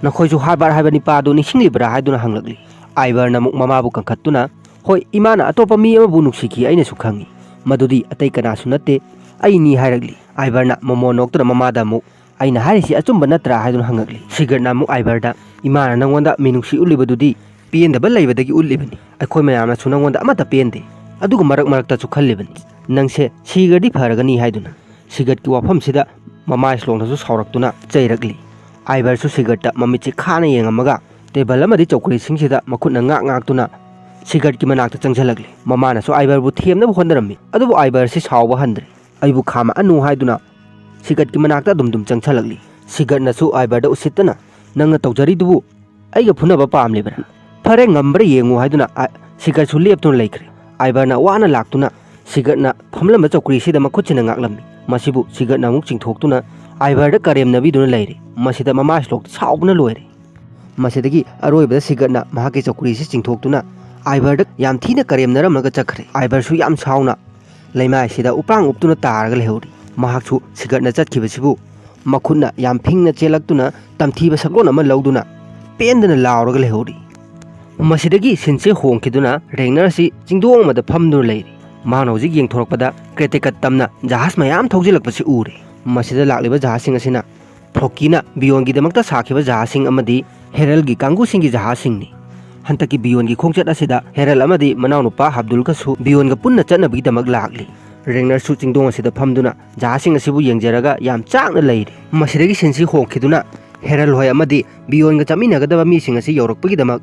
ꯅꯈꯣꯏꯁꯨ ꯍꯥꯔꯕꯔꯠ ꯍꯥꯏꯕ ꯅꯨꯄꯥꯗꯨ ꯅꯤꯡꯁꯤꯡꯂꯤꯕ꯭ꯔꯥ?" ꯍꯥꯏꯗꯨꯅ ꯍꯪꯂꯛꯂꯤ꯫ ꯑꯥꯏꯕꯔꯅ ꯑꯃꯨꯛ ꯃꯃꯥꯕꯨ ꯀꯟꯈꯠꯇꯨꯅ, "ꯍꯣꯏ, ꯏꯃꯥꯅ ꯑꯇꯣꯞꯄ ꯃꯤ ꯑꯃꯕꯨ ꯅꯨꯡꯁꯤꯈꯤ, ꯑꯩꯅꯁꯨ ꯈꯪꯏ꯫ ꯃꯗꯨꯗꯤ ꯑꯇꯩ ꯀꯅꯥꯁꯨ ꯅꯠꯇꯦ, ꯑꯩꯅꯤ" ꯍꯥꯏꯔꯛꯂꯤ꯫ ꯑꯥꯏꯕꯔꯅ ꯃꯃꯣꯟ ꯅꯣꯛꯇꯨꯅ ꯃꯃꯥꯗ ꯑꯃꯨꯛ, "ꯑꯩꯅ ꯍꯥꯏꯔꯤꯁꯤ ꯑꯆꯨꯝꯕ ꯅꯠꯇ꯭ꯔꯥ?" ꯍꯥꯏꯗꯨꯅ ꯍꯪꯉꯛꯂꯤ꯫ ꯁꯤꯒꯔꯠꯅ ꯑꯃꯨꯛ ꯑꯥꯏꯕꯔꯗ, "ꯏꯃꯥꯅ ꯅꯪꯉꯣꯟꯗ ꯃꯤꯅꯨꯡꯁꯤ ꯎꯠꯂꯤꯕꯗꯨꯗꯤ ꯄꯦꯟꯗꯕ ꯂꯩꯕꯗꯒꯤ ꯎꯠꯂꯤꯕꯅꯤ꯫ ꯑꯩꯈꯣꯏ ꯃꯌꯥꯝꯅꯁꯨ ꯅꯪꯉꯣꯟꯗ ꯑꯃꯠꯇ ꯄꯦꯟꯗꯦ, ꯑꯗꯨꯒ ꯃꯔꯛ ꯃꯔꯛꯇꯁꯨ ꯈꯜꯂꯤꯕꯅꯤ, ꯅꯪꯁꯦ ꯁꯤꯈ꯭ꯔꯗꯤ ꯐꯔꯒꯅꯤ" ꯍꯥꯏꯗꯨꯅ꯫ ꯁꯤꯒꯔꯠꯀꯤ ꯋꯥꯐꯝꯁꯤꯗ ꯃꯃꯥ ꯁ꯭ꯂꯣꯛꯅꯁꯨ ꯁꯥꯎꯔꯛꯇꯨꯅ ꯆꯩꯔꯛꯂꯤ꯫ ꯑꯥꯏꯕꯔꯁꯨ ꯁꯤꯒꯔꯠꯇ ꯃꯃꯤꯠꯁꯤ ꯈꯥꯅ ꯌꯦꯡꯉꯝꯃꯒ ꯇꯦꯕꯜ ꯑꯃꯗꯤ ꯆꯧꯀ꯭ꯔꯤꯁꯤꯡꯁꯤꯗ ꯃꯈꯨꯠꯅ ꯉꯥꯛ ꯉꯥꯛꯇꯨꯅ ꯁꯤꯒꯔꯠꯀꯤ ꯃꯅꯥꯛꯇ ꯆꯪꯁꯤꯜꯂꯛꯂꯤ꯫ ꯃꯃꯥꯅꯁꯨ ꯑꯥꯏꯕꯔꯕꯨ ꯊꯦꯝꯅꯕ ꯍꯣꯠꯅꯔꯝꯃꯤ, ꯑꯗꯨꯕꯨ ꯑꯥꯏꯕꯔꯁꯤ ꯁꯥꯎꯕ ꯍꯟꯗ꯭ꯔꯦ꯫ "ꯑꯩꯕꯨ ꯈꯥꯝꯃꯛꯑꯅꯨ" ꯍꯥꯏꯗꯨꯅ ꯁꯤꯒꯔꯠꯀꯤ ꯃꯅꯥꯛꯇ ꯑꯗꯨꯝ ꯑꯗꯨꯝ ꯆꯪꯁꯤꯜꯂꯛꯂꯤ꯫ ꯁꯤꯒꯔꯠꯅꯁꯨ ꯑꯥꯏꯕꯔꯗ ꯎꯁꯤꯠꯇꯅ, "ꯅꯪꯅ ꯇꯧꯖꯔꯤꯗꯨꯕꯨ ꯑꯩꯒ ꯐꯨꯅꯕ ꯄꯥꯝꯂꯤꯕ꯭ꯔꯥ? ꯐꯔꯦ, ꯉꯝꯕ꯭ꯔꯥ ꯌꯦꯡꯉꯨ" ꯍꯥꯏꯗꯨꯅ ꯑ-, ꯁꯤꯒꯔꯠꯁꯨ ꯂꯦꯞꯇꯨꯅ ꯂꯩꯈ꯭ꯔꯦ꯫ ꯑꯥꯏꯕꯔꯅ ꯋꯥꯅ ꯂꯥꯛꯇꯨꯅ ꯁꯤꯒꯔꯠꯅ ꯐꯝꯂꯝꯕ ꯆꯧꯀ꯭ꯔꯤꯁꯤꯗ ꯃꯈꯨꯠꯁꯤꯅ ꯉꯥꯛꯂꯝꯃꯤ꯫ ꯃꯁꯤꯕꯨ ꯁꯤꯒꯔꯠꯅ ꯑꯃꯨꯛ ꯆꯤꯡꯊꯣꯛꯇꯨꯅ ꯑꯥꯏꯕꯔꯗ ꯀꯔꯦꯝꯅꯕꯤꯗꯨꯅ ꯂꯩꯔꯦ꯫ ꯃꯁꯤꯗ ꯃꯃꯥ ꯁ꯭ꯂꯣꯛꯇꯤ ꯁꯥꯎꯕꯅ ꯂꯣꯏꯔꯦ꯫ ꯃꯁꯤꯗꯒꯤ ꯑꯔꯣꯏꯕꯗ ꯁꯤꯒꯔꯠꯅ ꯃꯍꯥꯛꯀꯤ ꯆꯧꯀ꯭ꯔꯤꯁꯤ ꯆꯤꯡꯊꯣꯛꯇꯨꯅ ꯑꯥꯏꯕꯔꯗ ꯌꯥꯝ ꯊꯤꯅ ꯀꯔꯦꯝꯅꯔꯝꯂꯒ ꯆꯠꯈ꯭ꯔꯦ꯫ ꯑꯥꯏꯕꯔꯁꯨ ꯌꯥꯝ ꯁꯥꯎꯅ ꯂꯩꯃꯥꯏꯁꯤꯗ ꯎꯄ꯭ꯔꯥꯡ ꯎꯞꯇꯨꯅ ꯇꯥꯔꯒ ꯂꯩꯍꯧꯔꯤ꯫ ꯃꯍꯥꯛꯁꯨ ꯁꯤꯒꯠꯅ ꯆꯠꯈꯤꯕꯁꯤꯕꯨ ꯃꯈꯨꯠꯅ ꯌꯥꯝ ꯐꯤꯡꯅ ꯆꯦꯜꯂꯛꯇꯨꯅ ꯇꯝꯊꯤꯕ ꯁꯛꯂꯣꯟ ꯑꯃ ꯂꯧꯗꯨꯅ ꯄꯦꯟꯗꯅ ꯂꯥꯎꯔꯒ ꯂꯩꯍꯧꯔꯤ꯫ ꯃꯁꯤꯗꯒꯤ ꯁꯤꯟꯁꯦ ꯍꯣꯡꯈꯤꯗꯨꯅ ꯔꯦꯒꯅꯔ ꯑꯁꯤ ꯆꯤꯡꯗꯣꯡ ꯑꯃꯗ ꯐꯝꯗꯨꯅ ꯂꯩꯔꯤ꯫ ꯃꯍꯥꯛꯅ ꯍꯧꯖꯤꯛ ꯌꯦꯡꯊꯣꯔꯛꯄꯗ ꯀ꯭ꯔꯦꯇꯦꯀꯠ ꯇꯝꯅ ꯖꯍꯥꯖ ꯃꯌꯥꯝ ꯊꯧꯖꯤꯜꯂꯛꯄꯁꯤ ꯎꯔꯦ꯫ ꯃꯁꯤꯗ ꯂꯥꯛꯂꯤꯕ ꯖꯍꯥꯖꯁꯤꯡ ꯑꯁꯤꯅ ꯐ꯭ꯔꯣꯀꯤꯅ ꯕꯤꯌꯣꯟꯒꯤꯗꯃꯛꯇ ꯁꯥꯈꯤꯕ ꯖꯍꯥꯖꯁꯤꯡ ꯑꯃꯗꯤ ꯍꯦꯔꯜꯒꯤ ꯀꯥꯡꯕꯨꯁꯤꯡꯒꯤ ꯖꯍꯥꯖꯁꯤꯡꯅꯤ꯫ ꯍꯟꯗꯛꯀꯤ ꯕꯤꯌꯣꯟꯒꯤ ꯈꯣꯡꯆꯠ ꯑꯁꯤꯗ ꯍꯦꯔꯜ ꯑꯃꯗꯤ ꯃꯅꯥꯎꯅꯨꯄꯥ ꯍꯥꯕꯗꯨꯜꯒꯁꯨ ꯕꯤꯌꯣꯟꯒ ꯄꯨꯟꯅ ꯆꯠꯅꯕꯒꯤꯗꯃꯛ ꯂꯥꯛꯂꯤ꯫ ꯔꯦꯒꯅꯔꯁꯨ ꯆꯤꯡꯗꯣꯡ ꯑꯁꯤꯗ ꯐꯝꯗꯨꯅ ꯖꯍꯥꯖꯁꯤꯡ ꯑꯁꯤꯕꯨ ꯌꯦꯡꯖꯔꯒ ꯌꯥꯝ ꯆꯥꯛꯅ ꯂꯩꯔꯤ꯫ ꯃꯁꯤꯗꯒꯤ ꯁꯤꯟꯁꯤ ꯍꯣꯡꯈꯤꯗꯨꯅ ꯍꯦꯔꯜ ꯍꯣꯏ ꯑꯃꯗꯤ ꯕꯤꯌꯣꯟꯒ ꯆꯠꯃꯤꯟꯅꯒꯗꯕ ꯃꯤꯁꯤꯡ ꯑꯁꯤ ꯌꯧꯔꯛꯄꯒꯤꯗꯃꯛ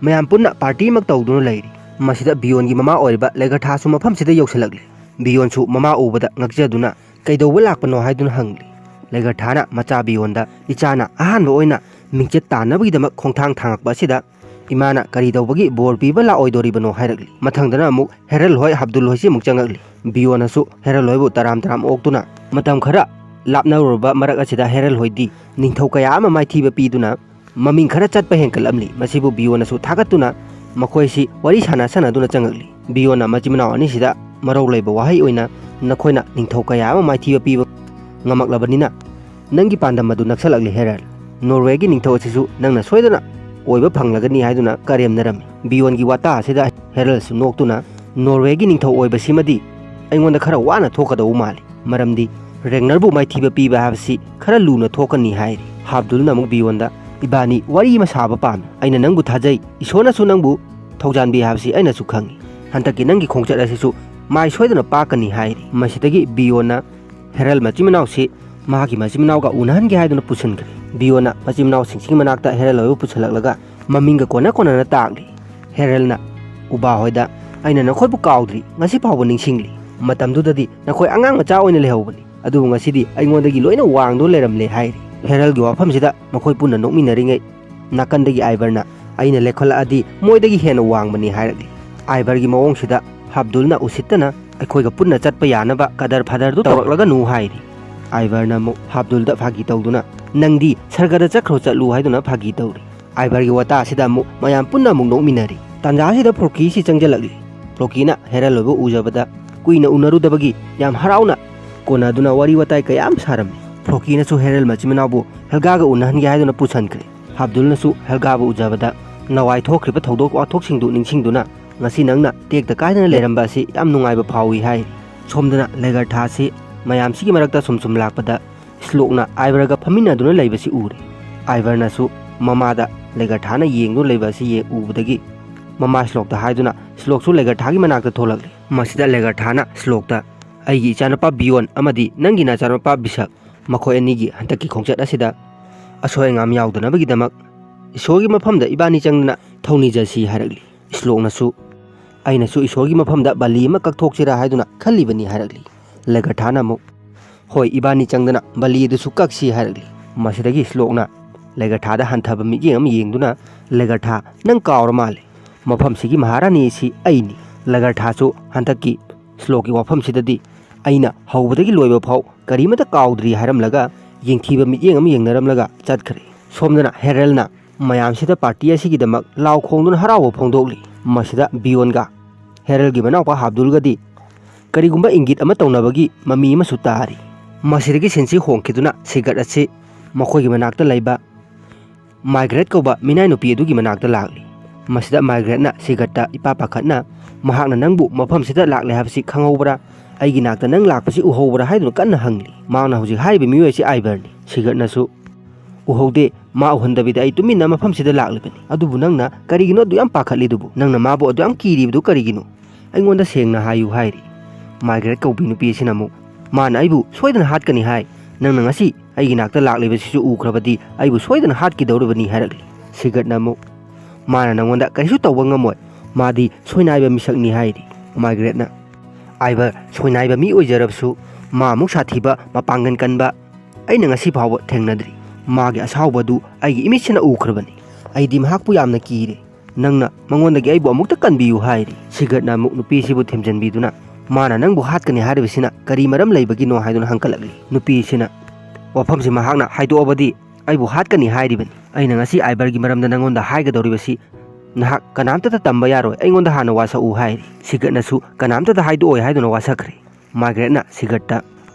ꯃꯌꯥꯝ ꯄꯨꯟꯅ ꯄꯥꯔꯇꯤ ꯑꯃ ꯇꯧꯗꯨꯅ ꯂꯩꯔꯤ꯫ ꯃꯁꯤꯗ ꯕꯤꯌꯣꯟꯒꯤ ꯃꯃꯥ ꯑꯣꯏꯔꯤꯕ ꯂꯩꯒꯔꯊꯥꯁꯨ ꯃꯐꯝꯁꯤꯗ ꯌꯧꯁꯤꯜꯂꯛꯂꯤ꯫ ꯕꯤꯌꯣꯟꯁꯨ ꯃꯃꯥ ꯎꯕꯗ ꯉꯛꯆꯗꯨꯅ "ꯀꯩꯗꯧꯕ ꯂꯥꯛꯄꯅꯣ?" ꯍꯥꯏꯗꯨꯅ ꯍꯪꯂꯤ꯫ ꯂꯩꯒꯔꯊꯥꯅ ꯃꯆꯥ ꯕꯤꯌꯣꯟꯗ "ꯏꯆꯥꯅ ꯑꯍꯥꯟꯕ ꯑꯣꯏꯅ ꯃꯤꯡꯆꯠ ꯇꯥꯟꯅꯕꯒꯤꯗꯃꯛ ꯈꯣꯡꯊꯥꯡ ꯊꯥꯡꯉꯛꯄ ꯑꯁꯤꯗ ꯏꯃꯥꯅ ꯀꯔꯤ ꯇꯧꯕꯒꯤ ꯕꯣꯔ ꯄꯤꯕ ꯂꯥꯛꯑꯣꯏꯗꯣꯔꯤꯕꯅꯣ?" ꯍꯥꯏꯔꯛꯂꯤ꯫ ꯃꯊꯪꯗꯅ ꯑꯃꯨꯛ ꯍꯦꯔꯜ ꯍꯣꯏ ꯍꯥꯕꯗꯨꯜ ꯍꯣꯏꯁꯤ ꯑꯃꯨꯛ ꯆꯪꯉꯛꯂꯤ꯫ ꯕꯤꯌꯣꯟꯅꯁꯨ ꯍꯦꯔꯜ ꯍꯣꯏꯕꯨ ꯇꯔꯥꯝ ꯇꯔꯥꯝ ꯑꯣꯛꯇꯨꯅ ꯃꯇꯝ ꯈꯔ ꯂꯥꯞꯅꯔꯨꯔꯕ ꯃꯔꯛ ꯑꯁꯤꯗ ꯍꯦꯔꯜ ꯍꯣꯏꯗꯤ ꯅꯤꯡꯊꯧ ꯀꯌꯥ ꯑꯃ ꯃꯥꯏꯊꯤꯕ ꯄꯤꯗꯨꯅ ꯃꯃꯤꯡ ꯈꯔ ꯆꯠꯄ ꯍꯦꯟꯒꯠꯂꯝꯂꯤ꯫ ꯃꯁꯤꯕꯨ ꯕꯤꯌꯣꯟꯅꯁꯨ ꯊꯥꯒꯠꯇꯨꯅ ꯃꯈꯣꯏꯁꯤ ꯋꯥꯔꯤ ꯁꯥꯟꯅ ꯁꯥꯟꯅꯗꯨꯅ ꯆꯪꯉꯛꯂꯤ꯫ ꯕꯤꯌꯣꯟꯅ ꯃꯆꯤꯟ ꯃꯅꯥꯎ ꯑꯅꯤꯁꯤꯗ ꯃꯔꯧ ꯂꯩꯕ ꯋꯥꯍꯩ ꯑꯣꯏꯅ "ꯅꯈꯣꯏꯅ ꯅꯤꯡꯊꯧ ꯀꯌꯥ ꯑꯃ ꯃꯥꯏꯊꯤꯕ ꯄꯤꯕ ꯉꯝꯃꯛꯂꯕꯅꯤꯅ ꯅꯪꯒꯤ ꯄꯥꯟꯗꯝ ꯑꯗꯨ ꯅꯛꯁꯜꯂꯛꯂꯤ ꯍꯦꯔꯜ꯫ ꯅꯣꯔꯋꯦꯒꯤ ꯅꯤꯡꯊꯧ ꯑꯁꯤꯁꯨ ꯅꯪꯅ ꯁꯣꯏꯗꯅ ꯑꯣꯏꯕ ꯐꯪꯂꯒꯅꯤ" ꯍꯥꯏꯗꯨꯅ ꯀꯔꯦꯝꯅꯔꯝꯃꯤ꯫ ꯕꯤꯌꯣꯟꯒꯤ ꯋꯥꯇꯥ ꯑꯁꯤꯗ ꯍꯦꯔꯜꯁꯨ ꯅꯣꯛꯇꯨꯅ "ꯅꯣꯔꯋꯦꯒꯤ ꯅꯤꯡꯊꯧ ꯑꯣꯏꯕꯁꯤꯃꯗꯤ ꯑꯩꯉꯣꯟꯗ ꯈꯔ ꯋꯥꯅ ꯊꯣꯛꯀꯗꯧꯕ ꯃꯥꯜꯂꯤ, ꯃꯔꯝꯗꯤ ꯔꯦꯒꯅꯔꯕꯨ ꯃꯥꯏꯊꯤꯕ ꯄꯤꯕ ꯍꯥꯏꯕꯁꯤ ꯈꯔ ꯂꯨꯅ ꯊꯣꯛꯀꯅꯤ" ꯍꯥꯏꯔꯤ꯫ ꯍꯥꯕꯗꯨꯜꯅ ꯑꯃꯨꯛ ꯕꯤꯌꯣꯟꯗ "ꯏꯕꯥꯅꯤ ꯋꯥꯔꯤ ꯑꯃ ꯁꯥꯕ ꯄꯥꯝꯃꯤ꯫ ꯑꯩꯅ ꯅꯪꯕꯨ ꯊꯥꯖꯩ, ꯏꯁꯣꯔꯅꯁꯨ ꯅꯪꯕꯨ ꯊꯧꯖꯥꯟꯕꯤ ꯍꯥꯏꯕꯁꯤ ꯑꯩꯅꯁꯨ ꯈꯪꯏ꯫ ꯍꯟꯗꯛꯀꯤ ꯅꯪꯒꯤ ꯈꯣꯡꯆꯠ ꯑꯁꯤꯁꯨ ꯃꯥꯏ ꯁꯣꯏꯗꯅ ꯄꯥꯛꯀꯅꯤ" ꯍꯥꯏꯔꯤ꯫ ꯃꯁꯤꯗꯒꯤ ꯕꯤꯌꯣꯟꯅ ꯍꯦꯔꯜ ꯃꯆꯤꯟ ꯃꯅꯥꯎꯁꯤ ꯃꯍꯥꯛꯀꯤ ꯃꯆꯤꯟ ꯃꯅꯥꯎꯒ ꯎꯅꯍꯟꯒꯦ ꯍꯥꯏꯗꯨꯅ ꯄꯨꯁꯤꯟꯈ꯭ꯔꯦ꯫ ꯕꯤꯌꯣꯟꯅ ꯃꯆꯤꯟ ꯃꯅꯥꯎꯁꯤꯡꯁꯤꯒꯤ ꯃꯅꯥꯛꯇ ꯍꯦꯔꯜ ꯍꯣꯏꯕꯨ ꯄꯨꯁꯤꯜꯂꯛꯂꯒ ꯃꯃꯤꯡꯒ ꯀꯣꯟꯅ ꯀꯣꯟꯅꯅ ꯇꯥꯛꯂꯤ꯫ ꯍꯦꯔꯜꯅ "ꯎꯕꯥ ꯍꯣꯏꯗ ꯑꯩꯅ ꯅꯈꯣꯏꯕꯨ ꯀꯥꯎꯗ꯭ꯔꯤ, ꯉꯁꯤ ꯐꯥꯎꯕ ꯅꯤꯡꯁꯤꯡꯂꯤ꯫ ꯃꯇꯝꯗꯨꯗꯗꯤ ꯅꯈꯣꯏ ꯑꯉꯥꯡ ꯃꯆꯥ ꯑꯣꯏꯅ ꯂꯩꯍꯧꯕꯅꯤ, ꯑꯗꯨꯕꯨ ꯉꯁꯤꯗꯤ ꯑꯩꯉꯣꯟꯗꯒꯤ ꯂꯣꯏꯅ ꯋꯥꯡꯗꯨꯅ ꯂꯩꯔꯝꯂꯦ" ꯍꯥꯏꯔꯤ꯫ ꯍꯦꯔꯜꯒꯤ ꯋꯥꯐꯝꯁꯤꯗ ꯃꯈꯣꯏ ꯄꯨꯟꯅ ꯅꯣꯛꯃꯤꯟꯅꯔꯤꯉꯩ ꯅꯥꯀꯟꯗꯒꯤ ꯑꯥꯏꯕꯔꯅ "ꯑꯩꯅ ꯂꯦꯞꯈꯠꯂꯛꯑꯗꯤ ꯃꯣꯏꯗꯒꯤ ꯍꯦꯟꯅ ꯋꯥꯡꯕꯅꯤ" ꯍꯥꯏꯔꯛꯂꯤ꯫ ꯑꯥꯏꯕꯔꯒꯤ ꯃꯑꯣꯡꯁꯤꯗ ꯍꯥꯕꯗꯨꯜꯅ ꯎꯁꯤꯠꯇꯅ "ꯑꯩꯈꯣꯏꯒ ꯄꯨꯟꯅ ꯆꯠꯄ ꯌꯥꯅꯕ ꯀꯗꯔ ꯐꯗꯔꯗꯨ ꯇꯧꯔꯛꯂꯒꯅꯨ" ꯍꯥꯏꯔꯤ꯫ ꯑꯥꯏꯕꯔꯅ ꯑꯃꯨꯛ ꯍꯥꯕꯗꯨꯜꯗ ꯐꯥꯒꯤ ꯇꯧꯗꯨꯅ "ꯅꯪꯗꯤ ꯁꯔꯒꯗ ꯆꯠꯈ꯭ꯔꯣ ꯆꯠꯂꯨ" ꯍꯥꯏꯗꯨꯅ ꯐꯥꯒꯤ ꯇꯧꯔꯤ꯫ ꯑꯥꯏꯕꯔꯒꯤ ꯋꯥꯇꯥ ꯑꯁꯤꯗ ꯑꯃꯨꯛ ꯃꯌꯥꯝ ꯄꯨꯟꯅ ꯑꯃꯨꯛ ꯅꯣꯛꯃꯤꯟꯅꯔꯤ꯫ ꯇꯥꯟꯖꯥ ꯑꯁꯤꯗ ꯐ꯭ꯔꯣꯀꯤꯁꯤ ꯆꯪꯁꯤꯜꯂꯛꯂꯤ꯫ ꯐ꯭ꯔꯣꯀꯤꯅ ꯍꯦꯔꯜ ꯍꯣꯏꯕꯨ ꯎꯖꯕꯗ ꯀꯨꯏꯅ ꯎꯅꯔꯨꯗꯕꯒꯤ ꯌꯥꯝ ꯍꯔꯥꯎꯅ ꯀꯣꯟꯅꯗꯨꯅ ꯋꯥꯔꯤ ꯋꯥꯇꯥꯏ ꯀꯌꯥ ꯑꯃ ꯁꯥꯔꯝꯃꯤ꯫ ꯐ꯭ꯂꯣꯀꯤꯅꯁꯨ ꯍꯦꯔꯦꯜ ꯃꯆꯤꯟ ꯃꯅꯥꯎꯕꯨ ꯍꯦꯜꯒꯥꯒ ꯎꯅꯍꯟꯒꯦ ꯍꯥꯏꯗꯨꯅ ꯄꯨꯁꯟꯈ꯭ꯔꯦ꯫ ꯍꯥꯕꯗꯨꯜꯅꯁꯨ ꯍꯦꯜꯒꯥꯕꯨ ꯎꯖꯕꯗ ꯅꯋꯥꯏ ꯊꯣꯛꯈ꯭ꯔꯤꯕ ꯊꯧꯗꯣꯛ ꯋꯥꯊꯣꯛꯁꯤꯡꯗꯨ ꯅꯤꯡꯁꯤꯡꯗꯨꯅ ꯉꯁꯤ ꯅꯪꯅ ꯇꯦꯛꯇ ꯀꯥꯏꯗꯅ ꯂꯩꯔꯝꯕ ꯑꯁꯤ ꯌꯥꯝ ꯅꯨꯡꯉꯥꯏꯕ ꯐꯥꯎꯏ ꯍꯥꯏ꯫ ꯁꯣꯝꯗꯅ ꯂꯦꯒꯔꯊꯥꯁꯤ ꯃꯌꯥꯝꯁꯤꯒꯤ ꯃꯔꯛꯇ ꯁꯨꯝ ꯁꯨꯝ ꯂꯥꯛꯄꯗ ꯁ꯭ꯂꯣꯛꯅ ꯑꯥꯏꯕꯔꯒ ꯐꯝꯃꯤꯟꯅꯗꯨꯅ ꯂꯩꯕꯁꯤ ꯎꯔꯦ꯫ ꯑꯥꯏꯕꯔꯅꯁꯨ ꯃꯃꯥꯗ ꯂꯦꯒꯔꯊꯥꯅ ꯌꯦꯡꯗꯨꯅ ꯂꯩꯕ ꯑꯁꯤ ꯌꯦ-, ꯎꯕꯗꯒꯤ ꯃꯃꯥ ꯁ꯭ꯂꯣꯛꯇ ꯍꯥꯏꯗꯨꯅ ꯁ꯭ꯂꯣꯛꯁꯨ ꯂꯦꯒꯔꯊꯥꯒꯤ ꯃꯅꯥꯛꯇ ꯊꯣꯛꯂꯛꯂꯦ꯫ ꯃꯁꯤꯗ ꯂꯦꯒꯔꯊꯥꯅ ꯁ꯭ꯂꯣꯛꯇ, "ꯑꯩꯒꯤ ꯏꯆꯥꯅꯨꯄꯥ ꯕꯤꯌꯣꯟ ꯑꯃꯗꯤ ꯅꯪꯒꯤ ꯅꯆꯥꯅꯨꯄꯥ ꯕꯤꯁꯞ, ꯃꯈꯣꯏ ꯑꯅꯤꯒꯤ ꯍꯟꯗꯛꯀꯤ ꯈꯣꯡꯆꯠ ꯑꯁꯤꯗ ꯑꯁꯣꯏ ꯑꯉꯥꯝ ꯌꯥꯎꯗꯅꯕꯒꯤꯗꯃꯛ ꯏꯁꯣꯔꯒꯤ ꯃꯐꯝꯗ ꯏꯕꯥꯅꯤ ꯆꯪꯗꯨꯅ ꯊꯧꯅꯤꯖꯁꯤ" ꯍꯥꯏꯔꯛꯂꯤ꯫ ꯁ꯭ꯂꯣꯛꯅꯁꯨ, "ꯑꯩꯅꯁꯨ ꯏꯁꯣꯔꯒꯤ ꯃꯐꯝꯗ ꯕꯂꯤ ꯑꯃ ꯀꯛꯊꯣꯛꯁꯤꯔꯥ ꯍꯥꯏꯗꯨꯅ ꯈꯜꯂꯤꯕꯅꯤ" ꯍꯥꯏꯔꯛꯂꯤ꯫ ꯂꯦꯒꯔꯊꯥꯅ ꯑꯃꯨꯛ, "ꯍꯣꯏ, ꯏꯕꯥꯅꯤ ꯆꯪꯗꯅ ꯕꯂꯤ ꯑꯗꯨꯁꯨ ꯀꯛꯁꯤ" ꯍꯥꯏꯔꯛꯂꯤ꯫ ꯃꯁꯤꯗꯒꯤ ꯁ꯭ꯂꯣꯛꯅ ꯂꯦꯒꯔꯊꯥꯗ ꯍꯟꯊꯕ ꯃꯤꯠꯌꯦꯡ ꯑꯃ ꯌꯦꯡꯗꯨꯅ, "ꯂꯦꯒꯔꯊꯥ, ꯅꯪ ꯀꯥꯎꯔ ꯃꯥꯜꯂꯦ, ꯃꯐꯝꯁꯤꯒꯤ ꯃꯍꯥꯔꯥꯅꯤ ꯑꯁꯤ ꯑꯩꯅꯤ"꯫ ꯂꯦꯒꯔꯊꯥꯁꯨ ꯍꯟꯗꯛꯀꯤ ꯁ꯭ꯂꯣꯛꯀꯤ ꯋꯥꯐꯝꯁꯤꯗꯗꯤ ꯑꯩꯅ ꯍꯧꯕꯗꯒꯤ ꯂꯣꯏꯕ ꯐꯥꯎ ꯀꯔꯤꯃꯇ ꯀꯥꯎꯗ꯭ꯔꯤ ꯍꯥꯏꯔꯝꯂꯒ ꯌꯦꯡꯊꯤꯕ ꯃꯤꯠꯌꯦꯡ ꯑꯃ ꯌꯦꯡꯅꯔꯝꯂꯒ ꯆꯠꯈ꯭ꯔꯦ꯫ ꯁꯣꯝꯗꯅ ꯍꯦꯔꯜꯅ ꯃꯌꯥꯝꯁꯤꯗ ꯄꯥꯔꯇꯤ ꯑꯁꯤꯒꯤꯗꯃꯛ ꯂꯥꯎ ꯈꯣꯡꯗꯨꯅ ꯍꯔꯥꯎꯕ ꯐꯣꯡꯗꯣꯛꯂꯤ꯫ ꯃꯁꯤꯗ ꯕꯤꯌꯣꯟꯒ ꯍꯦꯔꯜꯒꯤ ꯃꯅꯥꯎꯄꯥ ꯍꯥꯕꯗꯨꯜꯒꯗꯤ ꯀꯔꯤꯒꯨꯝꯕ ꯏꯪꯒꯤꯠ ꯑꯃ ꯇꯧꯅꯕꯒꯤ ꯃꯃꯤ ꯑꯃꯁꯨ ꯇꯥꯔꯤ꯫ ꯃꯁꯤꯗꯒꯤ ꯁꯤꯟꯁꯤ ꯍꯣꯡꯈꯤꯗꯨꯅ ꯁꯤꯒꯔꯠ ꯑꯁꯤ ꯃꯈꯣꯏꯒꯤ ꯃꯅꯥꯛꯇ ꯂꯩꯕ ꯃꯥꯏꯒ꯭ꯔꯦꯠ ꯀꯧꯕ ꯃꯤꯅꯥꯏ ꯅꯨꯄꯤ ꯑꯗꯨꯒꯤ ꯃꯅꯥꯛꯇ ꯂꯥꯛꯂꯤ꯫ ꯃꯁꯤꯗ ꯃꯥꯏꯒ꯭ꯔꯦꯠꯅ ꯁꯤꯒꯔꯠꯇ ꯏꯄꯥ ꯄꯥꯈꯠꯅ ꯃꯍꯥꯛꯅ ꯅꯪꯕꯨ ꯃꯐꯝꯁꯤꯗ ꯂꯥꯛꯂꯦ ꯍꯥꯏꯕꯁꯤ ꯈꯪꯍꯧꯕ꯭ꯔꯥ? ꯑꯩꯒꯤ ꯅꯥꯛꯇ ꯅꯪ ꯂꯥꯛꯄꯁꯤ ꯎꯍꯧꯕ꯭ꯔꯥ ꯍꯥꯏꯗꯨꯅ ꯀꯟꯅ ꯍꯪꯂꯤ꯫ ꯃꯍꯥꯛꯅ ꯍꯧꯖꯤꯛ ꯍꯥꯏꯔꯤꯕ ꯃꯤꯑꯣꯏ ꯑꯁꯤ ꯑꯥꯏꯕꯔꯅꯤ꯫ ꯁꯤꯒꯔꯠꯅꯁꯨ, "ꯎꯍꯧꯗꯦ, ꯃꯥ ꯎꯍꯟꯗꯕꯤꯗ ꯑꯩ ꯇꯨꯃꯤꯟꯅ ꯃꯐꯝꯁꯤꯗ ꯂꯥꯛꯂꯤꯕꯅꯤ꯫ ꯑꯗꯨꯕꯨ ꯅꯪꯅ ꯀꯔꯤꯒꯤꯅꯣ ꯑꯗꯨ ꯌꯥꯝ ꯄꯥꯈꯠꯂꯤꯗꯨꯕꯨ? ꯅꯪꯅ ꯃꯥꯕꯨ ꯑꯗꯨ ꯌꯥꯝ ꯀꯤꯔꯤꯕꯗꯨ ꯀꯔꯤꯒꯤꯅꯣ? ꯑꯩꯉꯣꯟꯗ ꯁꯦꯡꯅ ꯍꯥꯏꯌꯨ" ꯍꯥꯏꯔꯤ꯫ ꯃꯥꯏꯒ꯭ꯔꯦꯠ ꯀꯧꯕꯤ ꯅꯨꯄꯤ ꯑꯁꯤꯅ ꯑꯃꯨꯛ, "ꯃꯥꯅ ꯑꯩꯕꯨ ꯁꯣꯏꯗꯅ ꯍꯥꯠꯀꯅꯤ ꯍꯥꯏ꯫ ꯅꯪꯅ ꯉꯁꯤ ꯑꯩꯒꯤ ꯅꯥꯛꯇ ꯂꯥꯛꯂꯤꯕꯁꯤꯁꯨ ꯎꯈ꯭ꯔꯕꯗꯤ ꯑꯩꯕꯨ ꯁꯣꯏꯗꯅ ꯍꯥꯠꯈꯤꯗꯧꯔꯤꯕꯅꯤ" ꯍꯥꯏꯔꯛꯂꯤ꯫ ꯁꯤꯒꯔꯠꯅ ꯑꯃꯨꯛ, "ꯃꯥꯅ ꯅꯪꯉꯣꯟꯗ ꯀꯔꯤꯁꯨ ꯇꯧꯕ ꯉꯝꯃꯣꯏ, ꯃꯥꯗꯤ ꯁꯣꯏꯅꯥꯏꯕ ꯃꯤꯁꯛꯅꯤ" ꯍꯥꯏꯔꯤ꯫ ꯃꯥꯏꯒ꯭ꯔꯦꯠꯅ, "ꯑꯥꯏꯕꯔ ꯁꯣꯏꯅꯥꯏꯕ ꯃꯤ ꯑꯣꯏꯖꯔꯕꯁꯨ ꯃꯥ ꯑꯃꯨꯛ ꯁꯥꯊꯤꯕ, ꯃꯄꯥꯡꯒꯜ ꯀꯟꯕ ꯑꯩꯅ ꯉꯁꯤ ꯐꯥꯎꯕ ꯊꯦꯡꯅꯗ꯭ꯔꯤ꯫ ꯃꯥꯒꯤ ꯑꯁꯥꯎꯕꯗꯨ ꯑꯩꯒꯤ ꯏꯃꯤꯠꯁꯤꯅ ꯎꯈ꯭ꯔꯕꯅꯤ꯫ ꯑꯩꯗꯤ ꯃꯍꯥꯛꯄꯨ ꯌꯥꯝꯅ ꯀꯤꯔꯦ꯫ ꯅꯪꯅ ꯃꯉꯣꯟꯗꯒꯤ ꯑꯩꯕꯨ ꯑꯃꯨꯛꯇ ꯀꯟꯕꯤꯌꯨ" ꯍꯥꯏꯔꯤ꯫ ꯁꯤꯒꯔꯠꯅ ꯑꯃꯨꯛ ꯅꯨꯄꯤꯁꯤꯕꯨ ꯊꯦꯝꯖꯤꯟꯕꯤꯗꯨꯅ, "ꯃꯥꯅ ꯅꯪꯕꯨ ꯍꯥꯠꯀꯅꯤ ꯍꯥꯏꯔꯤꯕꯁꯤꯅ ꯀꯔꯤ ꯃꯔꯝ ꯂꯩꯕꯒꯤꯅꯣ?" ꯍꯥꯏꯗꯨꯅ ꯍꯪꯀꯠꯂꯛꯂꯤ꯫ ꯅꯨꯄꯤꯁꯤꯅ, "ꯋꯥꯐꯝꯁꯤ ꯃꯍꯥꯛꯅ ꯍꯥꯏꯗꯣꯛꯑꯕꯗꯤ ꯑꯩꯕꯨ ꯍꯥꯠꯀꯅꯤ ꯍꯥꯏꯔꯤꯕꯅꯤ꯫ ꯑꯩꯅ ꯉꯁꯤ ꯑꯥꯏꯕꯔꯒꯤ ꯃꯔꯝꯗ ꯅꯪꯉꯣꯟꯗ ꯍꯥꯏꯒꯗꯧꯔꯤꯕꯁꯤ "ꯅꯍꯥꯛ ꯀꯅꯥꯝꯇꯗ ꯇꯝꯕ ꯌꯥꯔꯣꯏ, ꯑꯩꯉꯣꯟꯗ ꯍꯥꯟꯅ ꯋꯥꯁꯛꯎ" ꯍꯥꯏꯔꯤ꯫ ꯁꯤꯒꯔꯠꯅꯁꯨ ꯀꯅꯥꯝꯇꯗ ꯍꯥꯏꯗꯣꯛꯑꯣꯏ ꯍꯥꯏꯗꯨꯅ ꯋꯥꯁꯛꯈ꯭ꯔꯦ꯫ ꯃꯥꯔꯒꯔꯦꯠꯅ ꯁꯤꯒꯔꯠꯇ,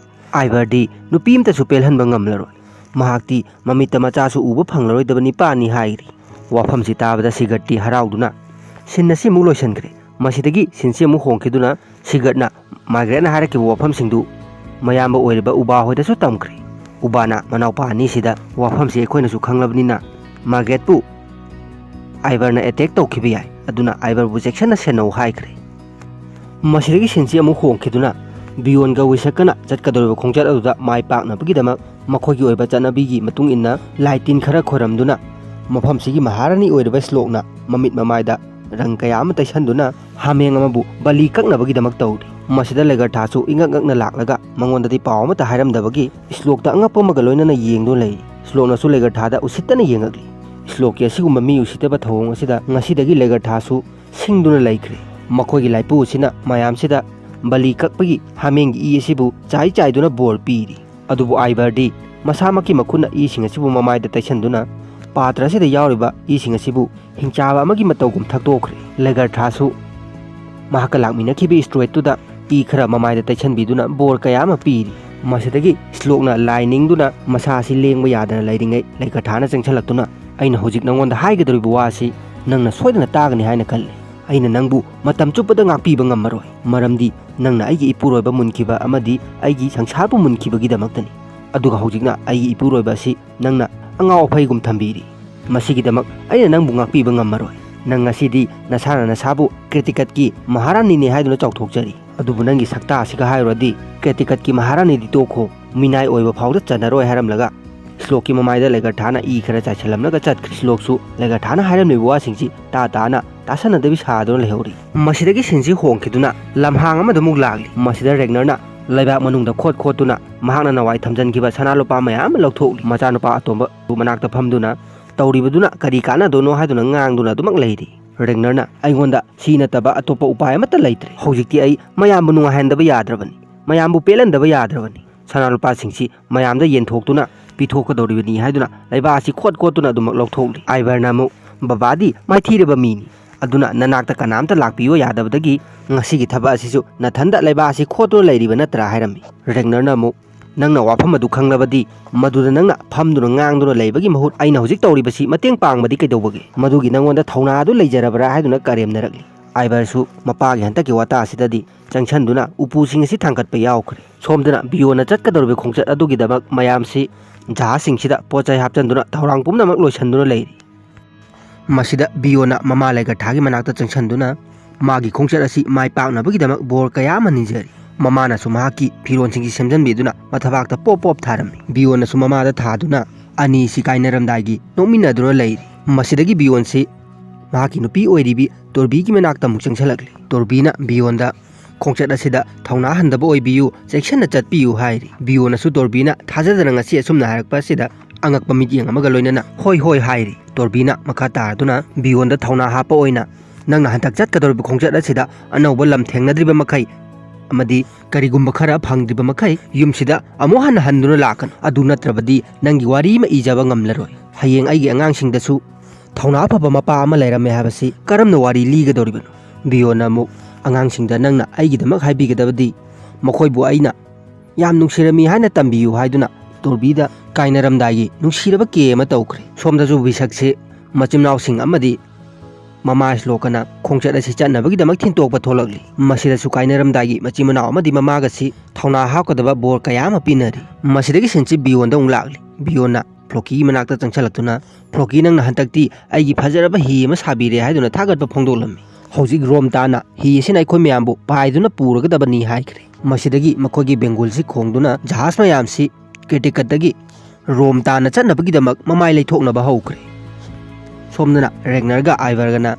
"ꯑꯥꯏꯚꯔꯗꯤ ꯅꯨꯄꯤ ꯑꯃꯇꯁꯨ ꯄꯦꯜꯍꯟꯕ ꯉꯝꯂꯔꯣꯏ꯫ ꯃꯍꯥꯛꯇꯤ ꯃꯃꯤꯠꯇ ꯃꯆꯥꯁꯨ ꯎꯕ ꯐꯪꯂꯔꯣꯏꯗꯕ ꯅꯤꯄꯥꯅꯤ" ꯍꯥꯏꯔꯤ꯫ ꯋꯥꯐꯝꯁꯤ ꯇꯥꯕꯗ ꯁꯤꯒꯔꯠꯇꯤ ꯍꯔꯥꯎꯗꯨꯅ ꯁꯤꯟ ꯑꯁꯤ ꯑꯃꯨꯛ ꯂꯣꯏꯁꯤꯟꯈ꯭ꯔꯦ꯫ ꯃꯁꯤꯗꯒꯤ ꯁꯤꯟꯁꯤ ꯑꯃꯨꯛ ꯍꯣꯡꯈꯤꯗꯨꯅ ꯁꯤꯒꯔꯠꯅ ꯃꯥꯔꯒꯔꯦꯠꯅ ꯍꯥꯏꯔꯛꯈꯤꯕ ꯋꯥꯐꯝꯁꯤꯡꯗꯨ ꯃꯌꯥꯝꯕ ꯑꯣꯏꯔꯤꯕ ꯎꯕꯥ ꯍꯣꯏꯗꯁꯨ ꯇꯝꯈ꯭ꯔꯦ꯫ ꯎꯕꯥꯅ ꯃꯅꯥꯎꯄꯥ ꯑꯅꯤꯁꯤꯗ ꯋꯥꯐꯝꯁꯤ ꯑꯩꯈꯣꯏꯅꯁꯨ ꯈꯪꯂꯕꯅꯤꯅ ꯃꯥꯔꯒꯔꯦꯠꯄꯨ ꯑꯥꯏꯚꯔꯅ ꯑꯦꯇꯦꯛ ꯇꯧꯈꯤꯕ ꯌꯥꯏ, ꯑꯗꯨꯅ ꯑꯥꯏꯚꯔꯕꯨ ꯆꯦꯛꯁꯤꯟꯅ ꯁꯦꯟꯅꯧ ꯍꯥꯏꯈ꯭ꯔꯦ꯫ ꯃꯁꯤꯗꯒꯤ ꯁꯤꯟꯁꯤ ꯑꯃꯨꯛ ꯍꯣꯡꯈꯤꯗꯨꯅ ꯕꯤꯌꯣꯟꯒ ꯋꯤꯁꯛꯀꯅ ꯆꯠꯀꯗꯧꯔꯤꯕ ꯈꯣꯡꯆꯠ ꯑꯗꯨꯗ ꯃꯥꯏ ꯄꯥꯛꯅꯕꯒꯤꯗꯃꯛ ꯃꯈꯣꯏꯒꯤ ꯑꯣꯏꯕ ꯆꯠꯅꯕꯤꯒꯤ ꯃꯇꯨꯡ ꯏꯟꯅ ꯂꯥꯏ ꯇꯤꯟ ꯈꯔ ꯈꯣꯏꯔꯝꯗꯨꯅ ꯃꯐꯝꯁꯤꯒꯤ ꯃꯍꯥꯔꯥꯅꯤ ꯑꯣꯏꯔꯤꯕ ꯁ꯭ꯂꯣꯛꯅ ꯃꯃꯤꯠ ꯃꯃꯥꯏꯗ ꯔꯪ ꯀꯌꯥ ꯑꯃ ꯇꯩꯁꯟꯗꯨꯅ ꯍꯥꯃꯦꯡ ꯑꯃꯕꯨ ꯕꯂꯤ ꯀꯛꯅꯕꯒꯤꯗꯃꯛ ꯇꯧꯔꯤ꯫ ꯃꯁꯤꯗ ꯂꯦꯒꯔꯊꯥꯁꯨ ꯏꯉꯛ ꯉꯛꯅ ꯂꯥꯛꯂꯒ ꯃꯉꯣꯟꯗꯗꯤ ꯄꯥꯎ ꯑꯃꯠꯇ ꯍꯥꯏꯔꯝꯗꯕꯒꯤ ꯁ꯭ꯂꯣꯛꯇ ꯑꯉꯛꯄ ꯑꯃꯒ ꯂꯣꯏꯅꯅ ꯌꯦꯡꯗꯨꯅ ꯂꯩꯔꯤ꯫ ꯁ꯭ꯂꯣꯛꯅꯁꯨ ꯂꯦꯒꯔꯊꯥꯗ ꯎꯁꯤꯠꯇꯅ ꯌꯦꯡꯉꯛꯂꯤ꯫ ꯁ꯭ꯂꯣꯛꯀꯤ ꯑꯁꯤꯒꯨꯝꯕ ꯃꯤ ꯎꯁꯤꯠꯇꯕ ꯊꯧꯑꯣꯡ ꯑꯁꯤꯗ ꯉꯁꯤꯗꯒꯤ ꯂꯦꯒꯔꯊꯥꯁꯨ ꯁꯤꯡꯗꯨꯅ ꯂꯩꯈ꯭ꯔꯦ꯫ ꯃꯈꯣꯏꯒꯤ ꯂꯥꯏꯄꯨ ꯑꯁꯤꯅ ꯃꯌꯥꯝꯁꯤꯗ ꯕꯂꯤ ꯀꯛꯄꯒꯤ ꯍꯥꯃꯦꯡꯒꯤ ꯏ ꯑꯁꯤꯕꯨ ꯆꯥꯏ ꯆꯥꯏꯗꯨꯅ ꯕꯣꯔ ꯄꯤꯔꯤ꯫ ꯑꯗꯨꯕꯨ ꯑꯥꯏꯚꯔꯗꯤ ꯃꯁꯥꯃꯛꯀꯤ ꯃꯈꯨꯠꯅ ꯏꯁꯤꯡ ꯑꯁꯤꯕꯨ ꯃꯃꯥꯏꯗ ꯇꯩꯁꯟꯗꯨꯅ ꯄꯥꯇ꯭ꯔ ꯑꯁꯤꯗ ꯌꯥꯎꯔꯤꯕ ꯏꯁꯤꯡ ꯑꯁꯤꯕꯨ ꯍꯤꯡꯆꯥꯕ ꯑꯃꯒꯤ ꯃꯇꯧꯒꯨꯝ ꯊꯛꯇꯣꯛꯈ꯭ꯔꯦ꯫ ꯂꯦꯒꯔꯊꯥꯁꯨ ꯃꯍꯥꯛꯀ ꯂꯥꯛꯃꯤꯟꯅꯈꯤꯕ ꯏꯁꯇ꯭ꯔꯣꯏꯠꯇꯨꯗ ꯏ ꯈꯔ ꯃꯃꯥꯏꯗ ꯇꯩꯁꯟꯕꯤꯗꯨꯅ ꯕꯣꯔ ꯀꯌꯥ ꯑꯃ ꯄꯤꯔꯤ꯫ ꯃꯁꯤꯗꯒꯤ ꯁ꯭ꯂꯣꯛꯅ ꯂꯥꯏ ꯅꯤꯡꯗꯨꯅ ꯃꯁꯥ ꯑꯁꯤ ꯂꯦꯡꯕ ꯌꯥꯗꯅ ꯂꯩꯔꯤꯉꯩ ꯂꯦꯒꯔꯊꯥꯅ ꯆꯪꯁꯤꯜꯂꯛꯇꯨꯅ, "ꯑꯩꯅ ꯍꯧꯖꯤꯛ ꯅꯉꯣꯟꯗ ꯍꯥꯏꯒꯗꯧꯔꯤꯕ ꯋꯥ ꯑꯁꯤ ꯅꯪꯅ ꯁꯣꯏꯗꯅ ꯇꯥꯒꯅꯤ ꯍꯥꯏꯅ ꯈꯜꯂꯤ꯫ ꯑꯩꯅ ꯅꯪꯕꯨ ꯃꯇꯝ ꯆꯨꯞꯄꯗ ꯉꯥꯛꯄꯤꯕ ꯉꯝꯃꯔꯣꯏ, ꯃꯔꯝꯗꯤ ꯅꯪꯅ ꯑꯩꯒꯤ ꯏꯄꯨꯔꯣꯏꯕ ꯃꯨꯟꯈꯤꯕ ꯑꯃꯗꯤ ꯑꯩꯒꯤ ꯁꯪꯁꯥꯔꯕꯨ ꯃꯨꯟꯈꯤꯕꯒꯤꯗꯃꯛꯇꯅꯤ꯫ ꯑꯗꯨꯒ ꯍꯧꯖꯤꯛꯅ ꯑꯩꯒꯤ ꯏꯄꯨꯔꯣꯏꯕ ꯑꯁꯤ ꯅꯪꯅ ꯑꯉꯥꯎ ꯑꯐꯩꯒꯨꯝ ꯊꯝꯕꯤꯔꯤ꯫ ꯃꯁꯤꯒꯤꯗꯃꯛ ꯑꯩꯅ ꯅꯪꯕꯨ ꯉꯥꯛꯄꯤꯕ ꯉꯝꯃꯔꯣꯏ꯫ ꯅꯪ ꯉꯁꯤꯗꯤ ꯅꯁꯥꯅ ꯅꯁꯥꯕꯨ ꯀ꯭ꯔꯦꯇꯤꯀꯠꯀꯤ ꯃꯍꯥꯔꯥꯅꯤꯅꯤ ꯍꯥꯏꯗꯨꯅ ꯆꯥꯎꯊꯣꯛꯆꯔꯤ꯫ ꯑꯗꯨꯕꯨ ꯅꯪꯒꯤ ꯁꯛꯇꯥ ꯑꯁꯤꯒ ꯍꯥꯏꯔꯨꯔꯗꯤ ꯀ꯭ꯔꯦꯇꯤꯀꯠꯀꯤ ꯃꯍꯥꯔꯥꯅꯤꯗꯤ ꯇꯣꯛꯈꯣ, ꯃꯤꯅꯥꯏ ꯑꯣꯏꯕ ꯐꯥꯎꯗ ꯆꯟꯅꯔꯣꯏ" ꯍꯥꯏꯔꯝꯂꯒ ꯁ꯭ꯂꯣꯛꯀꯤ ꯃꯃꯥꯏꯗ ꯂꯦꯒꯔꯊꯥꯅ ꯏ ꯈꯔ ꯆꯥꯏꯁꯤꯜꯂꯝꯂꯒ ꯆꯠꯈ꯭ꯔꯦ꯫ ꯁ꯭ꯂꯣꯛꯁꯨ ꯂꯦꯒꯔꯊꯥꯅ ꯍꯥꯏꯔꯝꯂꯤꯕ ꯋꯥꯁꯤꯡꯁꯤ ꯇꯥ ꯇꯥꯅ ꯇꯥꯁꯟꯅꯗꯕꯤ ꯁꯥꯗꯨꯅ ꯂꯩꯍꯧꯔꯤ꯫ ꯃꯁꯤꯗꯒꯤ ꯁꯤꯟꯁꯤ ꯍꯣꯡꯈꯤꯗꯨꯅ ꯂꯝꯍꯥꯡ ꯑꯃꯗ ꯑꯃꯨꯛ ꯂꯥꯛꯂꯤ꯫ ꯃꯁꯤꯗ ꯔꯦꯒꯅꯔꯅ ꯂꯩꯕꯥꯛ ꯃꯅꯨꯡꯗ ꯈꯣꯠ ꯈꯣꯠꯇꯨꯅ ꯃꯍꯥꯛꯅ ꯅꯋꯥꯏ ꯊꯝꯖꯤꯟꯈꯤꯕ ꯁꯅꯥ ꯂꯨꯄꯥ ꯃꯌꯥꯝ ꯑꯃ ꯂꯧꯊꯣꯛꯂꯤ꯫ ꯃꯆꯥꯅꯨꯄꯥ ꯑꯇꯣꯝꯕ ꯃꯅꯥꯛꯇ ꯐꯝꯗꯨꯅ ꯇꯧꯔꯤꯕꯗꯨꯅ ꯀꯔꯤ ꯀꯥꯟꯅꯗꯣꯏꯅꯣ ꯍꯥꯏꯗꯨꯅ ꯉꯥꯡꯗꯨꯅ ꯑꯗꯨꯃꯛ ꯂꯩꯔꯤ꯫ ꯔꯦꯒꯅꯔꯅ, "ꯑꯩꯉꯣꯟꯗ ꯁꯤ ꯅꯠꯇꯕ ꯑꯇꯣꯞꯄ ꯎꯄꯥꯏ ꯑꯃꯠꯇ ꯂꯩꯇ꯭ꯔꯦ꯫ ꯍꯧꯖꯤꯛꯇꯤ ꯑꯩ ꯃꯌꯥꯝꯕꯨ ꯅꯨꯡꯉꯥꯏꯍꯟꯗꯕ ꯌꯥꯗ꯭ꯔꯕꯅꯤ, ꯃꯌꯥꯝꯕꯨ ꯄꯦꯜꯍꯟꯗꯕ ꯌꯥꯗ꯭ꯔꯕꯅꯤ꯫ ꯁꯅꯥ ꯂꯨꯄꯥꯁꯤꯡꯁꯤ ꯃꯌꯥꯝꯗ ꯌꯦꯟꯊꯣꯛꯇꯨꯅ ꯄꯤꯊꯣꯛꯀꯗꯧꯔꯤꯕꯅꯤ" ꯍꯥꯏꯗꯨꯅ ꯂꯩꯕꯥꯛ ꯑꯁꯤ ꯈꯣꯠ ꯈꯣꯠꯇꯨꯅ ꯑꯗꯨꯃꯛ ꯂꯧꯊꯣꯛꯂꯤ꯫ ꯑꯥꯏꯚꯔꯅ ꯑꯃꯨꯛ "ꯕꯕꯥꯗꯤ ꯃꯥꯏꯊꯤꯔꯕ ꯃꯤꯅꯤ, ꯑꯗꯨꯅ ꯅꯅꯥꯛꯇ ꯀꯅꯥꯝꯇ ꯂꯥꯛꯄꯤꯌꯣ ꯌꯥꯗꯕꯗꯒꯤ ꯉꯁꯤꯒꯤ ꯊꯕꯛ ꯑꯁꯤꯁꯨ ꯅꯊꯟꯗ ꯂꯩꯕꯥꯛ ꯑꯁꯤ ꯈꯣꯠꯇꯨꯅ ꯂꯩꯔꯤꯕ ꯅꯠꯇ꯭ꯔꯥ?" ꯍꯥꯏꯔꯝꯃꯤ꯫ ꯔꯦꯒꯅꯔꯅ ꯑꯃꯨꯛ, "ꯅꯪꯅ ꯋꯥꯐꯝ ꯑꯗꯨ ꯈꯪꯂꯕꯗꯤ, ꯃꯗꯨꯗ ꯅꯪꯅ ꯐꯝꯗꯨꯅ ꯉꯥꯡꯗꯨꯅ ꯂꯩꯕꯒꯤ ꯃꯍꯨꯠ ꯑꯩꯅ ꯍꯧꯖꯤꯛ ꯇꯧꯔꯤꯕꯁꯤ ꯃꯇꯦꯡ ꯄꯥꯡꯕꯗꯤ ꯀꯩꯗꯧꯕꯒꯦ? ꯃꯗꯨꯒꯤ ꯅꯪꯉꯣꯟꯗ ꯊꯧꯅꯥ ꯑꯗꯨ ꯂꯩꯖꯔꯕ꯭ꯔꯥ?" ꯍꯥꯏꯗꯨꯅ ꯀꯔꯦꯝꯅꯔꯛꯂꯤ꯫ ꯑꯥꯏꯚꯔꯁꯨ ꯃꯄꯥꯒꯤ ꯍꯟꯗꯛꯀꯤ ꯋꯥꯇꯥ ꯑꯁꯤꯗꯗꯤ ꯆꯪꯁꯟꯗꯨꯅ ꯎꯄꯨꯁꯤꯡ ꯑꯁꯤ ꯊꯥꯡꯒꯠꯄ ꯌꯥꯎꯈ꯭ꯔꯦ꯫ ꯁꯣꯝꯗꯅ ꯕꯤꯌꯣꯅ ꯆꯠꯀꯗꯧꯔꯤꯕ ꯈꯣꯡꯆꯠ ꯑꯗꯨꯒꯤꯗꯃꯛ ꯃꯌꯥꯝꯁꯤ ꯖꯍꯥꯖꯁꯤꯡꯁꯤꯗ ꯄꯣꯠ ꯆꯩ ꯍꯥꯞꯆꯤꯟꯗꯨꯅ ꯊꯧꯔꯥꯡ ꯄꯨꯝꯅꯃꯛ ꯂꯣꯏꯁꯤꯟꯗꯨꯅ ꯂꯩꯔꯤ꯫ ꯃꯁꯤꯗ ꯕꯤꯌꯣꯅ ꯃꯃꯥ ꯂꯩꯒꯊꯥꯒꯤ ꯃꯅꯥꯛꯇ ꯆꯪꯁꯤꯟꯗꯨꯅ ꯃꯥꯒꯤ ꯈꯣꯡꯆꯠ ꯑꯁꯤ ꯃꯥꯏ ꯄꯥꯛꯅꯕꯒꯤꯗꯃꯛ ꯕꯣꯔ ꯀꯌꯥ ꯑꯃ ꯅꯤꯖꯔꯤ꯫ ꯃꯃꯥꯅꯁꯨ ꯃꯍꯥꯛꯀꯤ ꯐꯤꯔꯣꯜꯁꯤꯡꯁꯤ ꯁꯦꯝꯖꯤꯟꯕꯤꯗꯨꯅ ꯃꯊꯕꯥꯛꯇ ꯄꯣꯞ ꯄꯣꯞ ꯊꯥꯔꯝꯃꯤ꯫ ꯕꯤꯌꯣꯅꯁꯨ ꯃꯃꯥꯗ ꯊꯥꯗꯨꯅ ꯑꯅꯤꯁꯤ ꯀꯥꯏꯅꯔꯝꯗꯥꯏꯒꯤ ꯅꯣꯛꯃꯤꯟꯅꯗꯨꯅ ꯂꯩꯔꯤ꯫ ꯃꯁꯤꯗꯒꯤ ꯕꯤꯌꯣꯟꯁꯤ ꯃꯍꯥꯛꯀꯤ ꯅꯨꯄꯤ ꯑꯣꯏꯔꯤꯕꯤ ꯇꯣꯔꯕꯤꯒꯤ ꯃꯅꯥꯛꯇ ꯑꯃꯨꯛ ꯆꯪꯁꯤꯜꯂꯛꯂꯤ꯫ ꯇꯣꯔꯕꯤꯅ ꯕꯤꯌꯣꯟꯗ ꯈꯣꯡꯆꯠ ꯑꯁꯤꯗ ꯊꯧꯅꯥ ꯍꯟꯗꯕ ꯑꯣꯏꯕꯤꯌꯨ, ꯆꯦꯛꯁꯤꯟꯅ ꯆꯠꯄꯤꯌꯨ ꯍꯥꯏꯔꯤ꯫ ꯕꯤꯌꯣꯟꯅꯁꯨ ꯇꯣꯔꯕꯤꯅ ꯊꯥꯖꯗꯅ ꯉꯁꯤ ꯑꯁꯨꯝꯅ ꯍꯥꯏꯔꯛꯄ ꯑꯁꯤꯗ ꯑꯉꯛꯄ ꯃꯤꯠꯌꯦꯡ ꯑꯃꯒ ꯂꯣꯏꯅꯅ "ꯍꯣꯏ, ꯍꯣꯏ" ꯍꯥꯏꯔꯤ꯫ ꯇꯣꯔꯕꯤꯅ ꯃꯈꯥ ꯇꯥꯔꯗꯨꯅ ꯕꯤꯌꯣꯟꯗ ꯊꯧꯅꯥ ꯍꯥꯞꯄ ꯑꯣꯏꯅ, "ꯅꯪꯅ ꯍꯟꯗꯛ ꯆꯠꯀꯗꯧꯔꯤꯕ ꯈꯣꯡꯆꯠ ꯑꯁꯤꯗ ꯑꯅꯧꯕ ꯂꯝ ꯊꯦꯡꯅꯗ꯭ꯔꯤꯕ ꯃꯈꯩ ꯑꯃꯗꯤ ꯀꯔꯤꯒꯨꯝꯕ ꯈꯔ ꯐꯪꯗ꯭ꯔꯤꯕ ꯃꯈꯩ ꯌꯨꯝꯁꯤꯗ ꯑꯃꯨꯛ ꯍꯟꯅ ꯍꯟꯗꯨꯅ ꯂꯥꯛꯀꯅꯨ꯫ ꯑꯗꯨ ꯅꯠꯇ꯭ꯔꯕꯗꯤ ꯅꯪꯒꯤ ꯋꯥꯔꯤ ꯑꯃ ꯏꯖꯕ ꯉꯝꯂꯔꯣꯏ꯫ ꯍꯌꯦꯡ ꯑꯩꯒꯤ ꯑꯉꯥꯡꯁꯤꯡꯗꯁꯨ ꯊꯧꯅꯥ ꯐꯕ ꯃꯄꯥ ꯑꯃ ꯂꯩꯔꯝꯃꯦ ꯍꯥꯏꯕꯁꯤ ꯀꯔꯝꯅ ꯋꯥꯔꯤ ꯂꯤꯒꯗꯧꯔꯤꯕꯅꯣ?" ꯕꯤꯌꯣꯟꯅ ꯑꯃꯨꯛ, "ꯑꯉꯥꯡꯁꯤꯡꯗ ꯅꯪꯅ ꯑꯩꯒꯤꯗꯃꯛ ꯍꯥꯏꯕꯤꯒꯗꯕꯗꯤ ꯃꯈꯣꯏꯕꯨ ꯑꯩꯅ ꯌꯥꯝ ꯅꯨꯡꯁꯤꯔꯝꯃꯤ ꯍꯥꯏꯅ ꯇꯝꯕꯤꯌꯨ" ꯍꯥꯏꯗꯨꯅ ꯇꯣꯔꯕꯤꯗ ꯀꯥꯏꯅꯔꯝꯗꯥꯏꯒꯤ ꯅꯨꯡꯁꯤꯔꯕ ꯀꯦ ꯑꯃ ꯇꯧꯈ꯭ꯔꯦ꯫ ꯁꯣꯝꯗꯁꯨ ꯕꯤꯁꯛꯁꯦ ꯃꯆꯤꯟ ꯃꯅꯥꯎꯁꯤꯡ ꯑꯃꯗꯤ ꯃꯃꯥ ꯁ꯭ꯂꯣꯀꯅ ꯈꯣꯡꯆꯠ ꯑꯁꯤ ꯆꯠꯅꯕꯒꯤꯗꯃꯛ ꯊꯤꯟꯇꯣꯛꯄ ꯊꯣꯛꯂꯛꯂꯤ꯫ ꯃꯁꯤꯗꯁꯨ ꯀꯥꯏꯅꯔꯝꯗꯥꯏꯒꯤ ꯃꯆꯤꯟ ꯃꯅꯥꯎ ꯑꯃꯗꯤ ꯃꯃꯥꯒꯁꯤ ꯊꯧꯅꯥ ꯍꯥꯞꯀꯗꯕ ꯕꯣꯔ ꯀꯌꯥ ꯑꯃ ꯄꯤꯅꯔꯤ꯫ ꯃꯁꯤꯗꯒꯤ ꯁꯤꯟꯁꯤ ꯕꯤꯌꯣꯟꯗ ꯑꯃꯨꯛ ꯂꯥꯛꯂꯤ꯫ ꯕꯤꯌꯣꯟꯅ ꯐ꯭ꯂꯣꯀꯤꯒꯤ ꯃꯅꯥꯛꯇ ꯆꯪꯁꯤꯜꯂꯛꯇꯨꯅ, "ꯐ꯭ꯂꯣꯀꯤ, ꯅꯪꯅ ꯍꯟꯗꯛꯇꯤ ꯑꯩꯒꯤ ꯐꯖꯔꯕ ꯍꯤ ꯑꯃ ꯁꯥꯕꯤꯔꯦ" ꯍꯥꯏꯗꯨꯅ ꯊꯥꯒꯠꯄ ꯐꯣꯡꯗꯣꯛꯂꯝꯃꯤ꯫ "ꯍꯧꯖꯤꯛ ꯔꯣꯝ ꯇꯥꯅ ꯍꯤ ꯑꯁꯤꯅ ꯑꯩꯈꯣꯏ ꯃꯌꯥꯝꯕꯨ ꯄꯥꯏꯗꯨꯅ ꯄꯨꯔꯒꯗꯕꯅꯤ" ꯍꯥꯏꯈ꯭ꯔꯦ꯫ ꯃꯁꯤꯗꯒꯤ ꯃꯈꯣꯏꯒꯤ ꯕꯦꯡꯒꯨꯜꯁꯤ ꯈꯣꯡꯗꯨꯅ ꯖꯍꯥꯖ ꯃꯌꯥꯝꯁꯤ ꯀꯦꯇꯤꯀꯠꯇꯒꯤ ꯔꯣꯝ ꯇꯥꯅ ꯆꯠꯅꯕꯒꯤꯗꯃꯛ ꯃꯃꯥꯏ ꯂꯩꯊꯣꯛꯅꯕ ꯍꯧꯈ꯭ꯔꯦ꯫ ꯁꯣꯝꯗꯅ ꯔꯦꯒꯅꯔꯒ ꯑꯥꯏꯚꯔꯒꯅ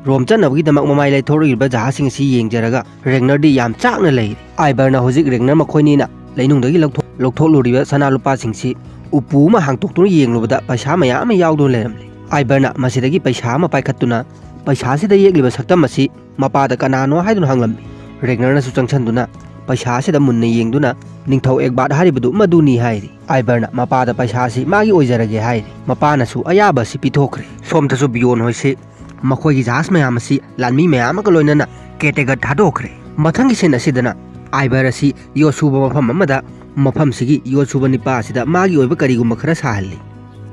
ꯔꯣꯝ ꯆꯠꯅꯕꯒꯤꯗꯃꯛ ꯃꯃꯥꯏ ꯂꯩꯊꯣꯛꯂꯤꯕ ꯖꯍꯥꯖꯁꯤꯡ ꯑꯁꯤ ꯌꯦꯡꯖꯔꯒ ꯔꯦꯒꯅꯔꯗꯤ ꯌꯥꯝ ꯆꯥꯛꯅ ꯂꯩꯔꯤ꯫ ꯑꯥꯏꯚꯔꯅ ꯍꯧꯖꯤꯛ ꯔꯦꯒꯅꯔ ꯃꯈꯣꯏꯅꯤꯅ ꯂꯩꯅꯨꯡꯗꯒꯤ ꯂꯧꯊꯣꯛ-, ꯂꯧꯊꯣꯛꯂꯨꯔꯤꯕ ꯁꯅꯥ ꯂꯨꯄꯥꯁꯤꯡꯁꯤ ꯎꯄꯨ ꯑꯃ ꯍꯥꯡꯇꯣꯛꯇꯨꯅ ꯌꯦꯡꯂꯨꯕꯗ ꯄꯩꯁꯥ ꯃꯌꯥꯝ ꯑꯃ ꯌꯥꯎꯗꯨꯅ ꯂꯩꯔꯝꯂꯦ꯫ ꯑꯥꯏꯚꯔꯅ ꯃꯁꯤꯗꯒꯤ ꯄꯩꯁꯥ ꯑꯃ ꯄꯥꯏꯈꯠꯇꯨꯅ ꯄꯩꯁꯥꯁꯤꯗ ꯌꯦꯛꯂꯤꯕ ꯁꯛꯇꯝ ꯑꯁꯤ ꯃꯄꯥꯗ ꯀꯅꯥꯅꯣ ꯍꯥꯏꯗꯨꯅ ꯍꯪꯂꯝꯃꯤ꯫ ꯔꯦꯒꯅꯔꯅꯁꯨ ꯆꯪꯁꯤꯟꯗꯨꯅ ꯄꯩꯁꯥ ꯑꯁꯤꯗ ꯃꯨꯟꯅ ꯌꯦꯡꯗꯨꯅ, "ꯅꯤꯡꯊꯧ ꯑꯦꯛꯕꯥꯔꯠ ꯍꯥꯏꯔꯤꯕꯗꯨ ꯃꯗꯨꯅꯤ" ꯍꯥꯏꯔꯤ꯫ ꯑꯥꯏꯕꯔꯅ ꯃꯄꯥꯗ ꯄꯩꯁꯥ ꯑꯁꯤ ꯃꯥꯒꯤ ꯑꯣꯏꯖꯔꯒꯦ ꯍꯥꯏꯔꯤ꯫ ꯃꯄꯥꯅꯁꯨ ꯑꯌꯥꯕ ꯑꯁꯤ ꯄꯤꯊꯣꯛꯈ꯭ꯔꯦ꯫ ꯁꯣꯝꯗꯁꯨ ꯕꯤꯌꯣꯟ ꯍꯣꯏꯁꯤ ꯃꯈꯣꯏꯒꯤ ꯖꯍꯥꯖ ꯃꯌꯥꯝ ꯑꯁꯤ ꯂꯥꯟꯃꯤ ꯃꯌꯥꯝ ꯑꯃꯒ ꯂꯣꯏꯅꯅ ꯀꯦꯇꯦꯒꯠ ꯊꯥꯗꯣꯛꯈ꯭ꯔꯦ꯫ ꯃꯊꯪꯒꯤ ꯁꯤꯟ ꯑꯁꯤꯗꯅ ꯑꯥꯏꯕꯔ ꯑꯁꯤ ꯌꯣꯠ ꯁꯨꯕ ꯃꯐꯝ ꯑꯃꯗ, ꯃꯐꯝꯁꯤꯒꯤ ꯌꯣꯠ ꯁꯨꯕ ꯅꯤꯄꯥ ꯑꯁꯤꯗ ꯃꯥꯒꯤ ꯑꯣꯏꯕ ꯀꯔꯤꯒꯨꯝꯕ ꯈꯔ ꯁꯥꯍꯜꯂꯤ꯫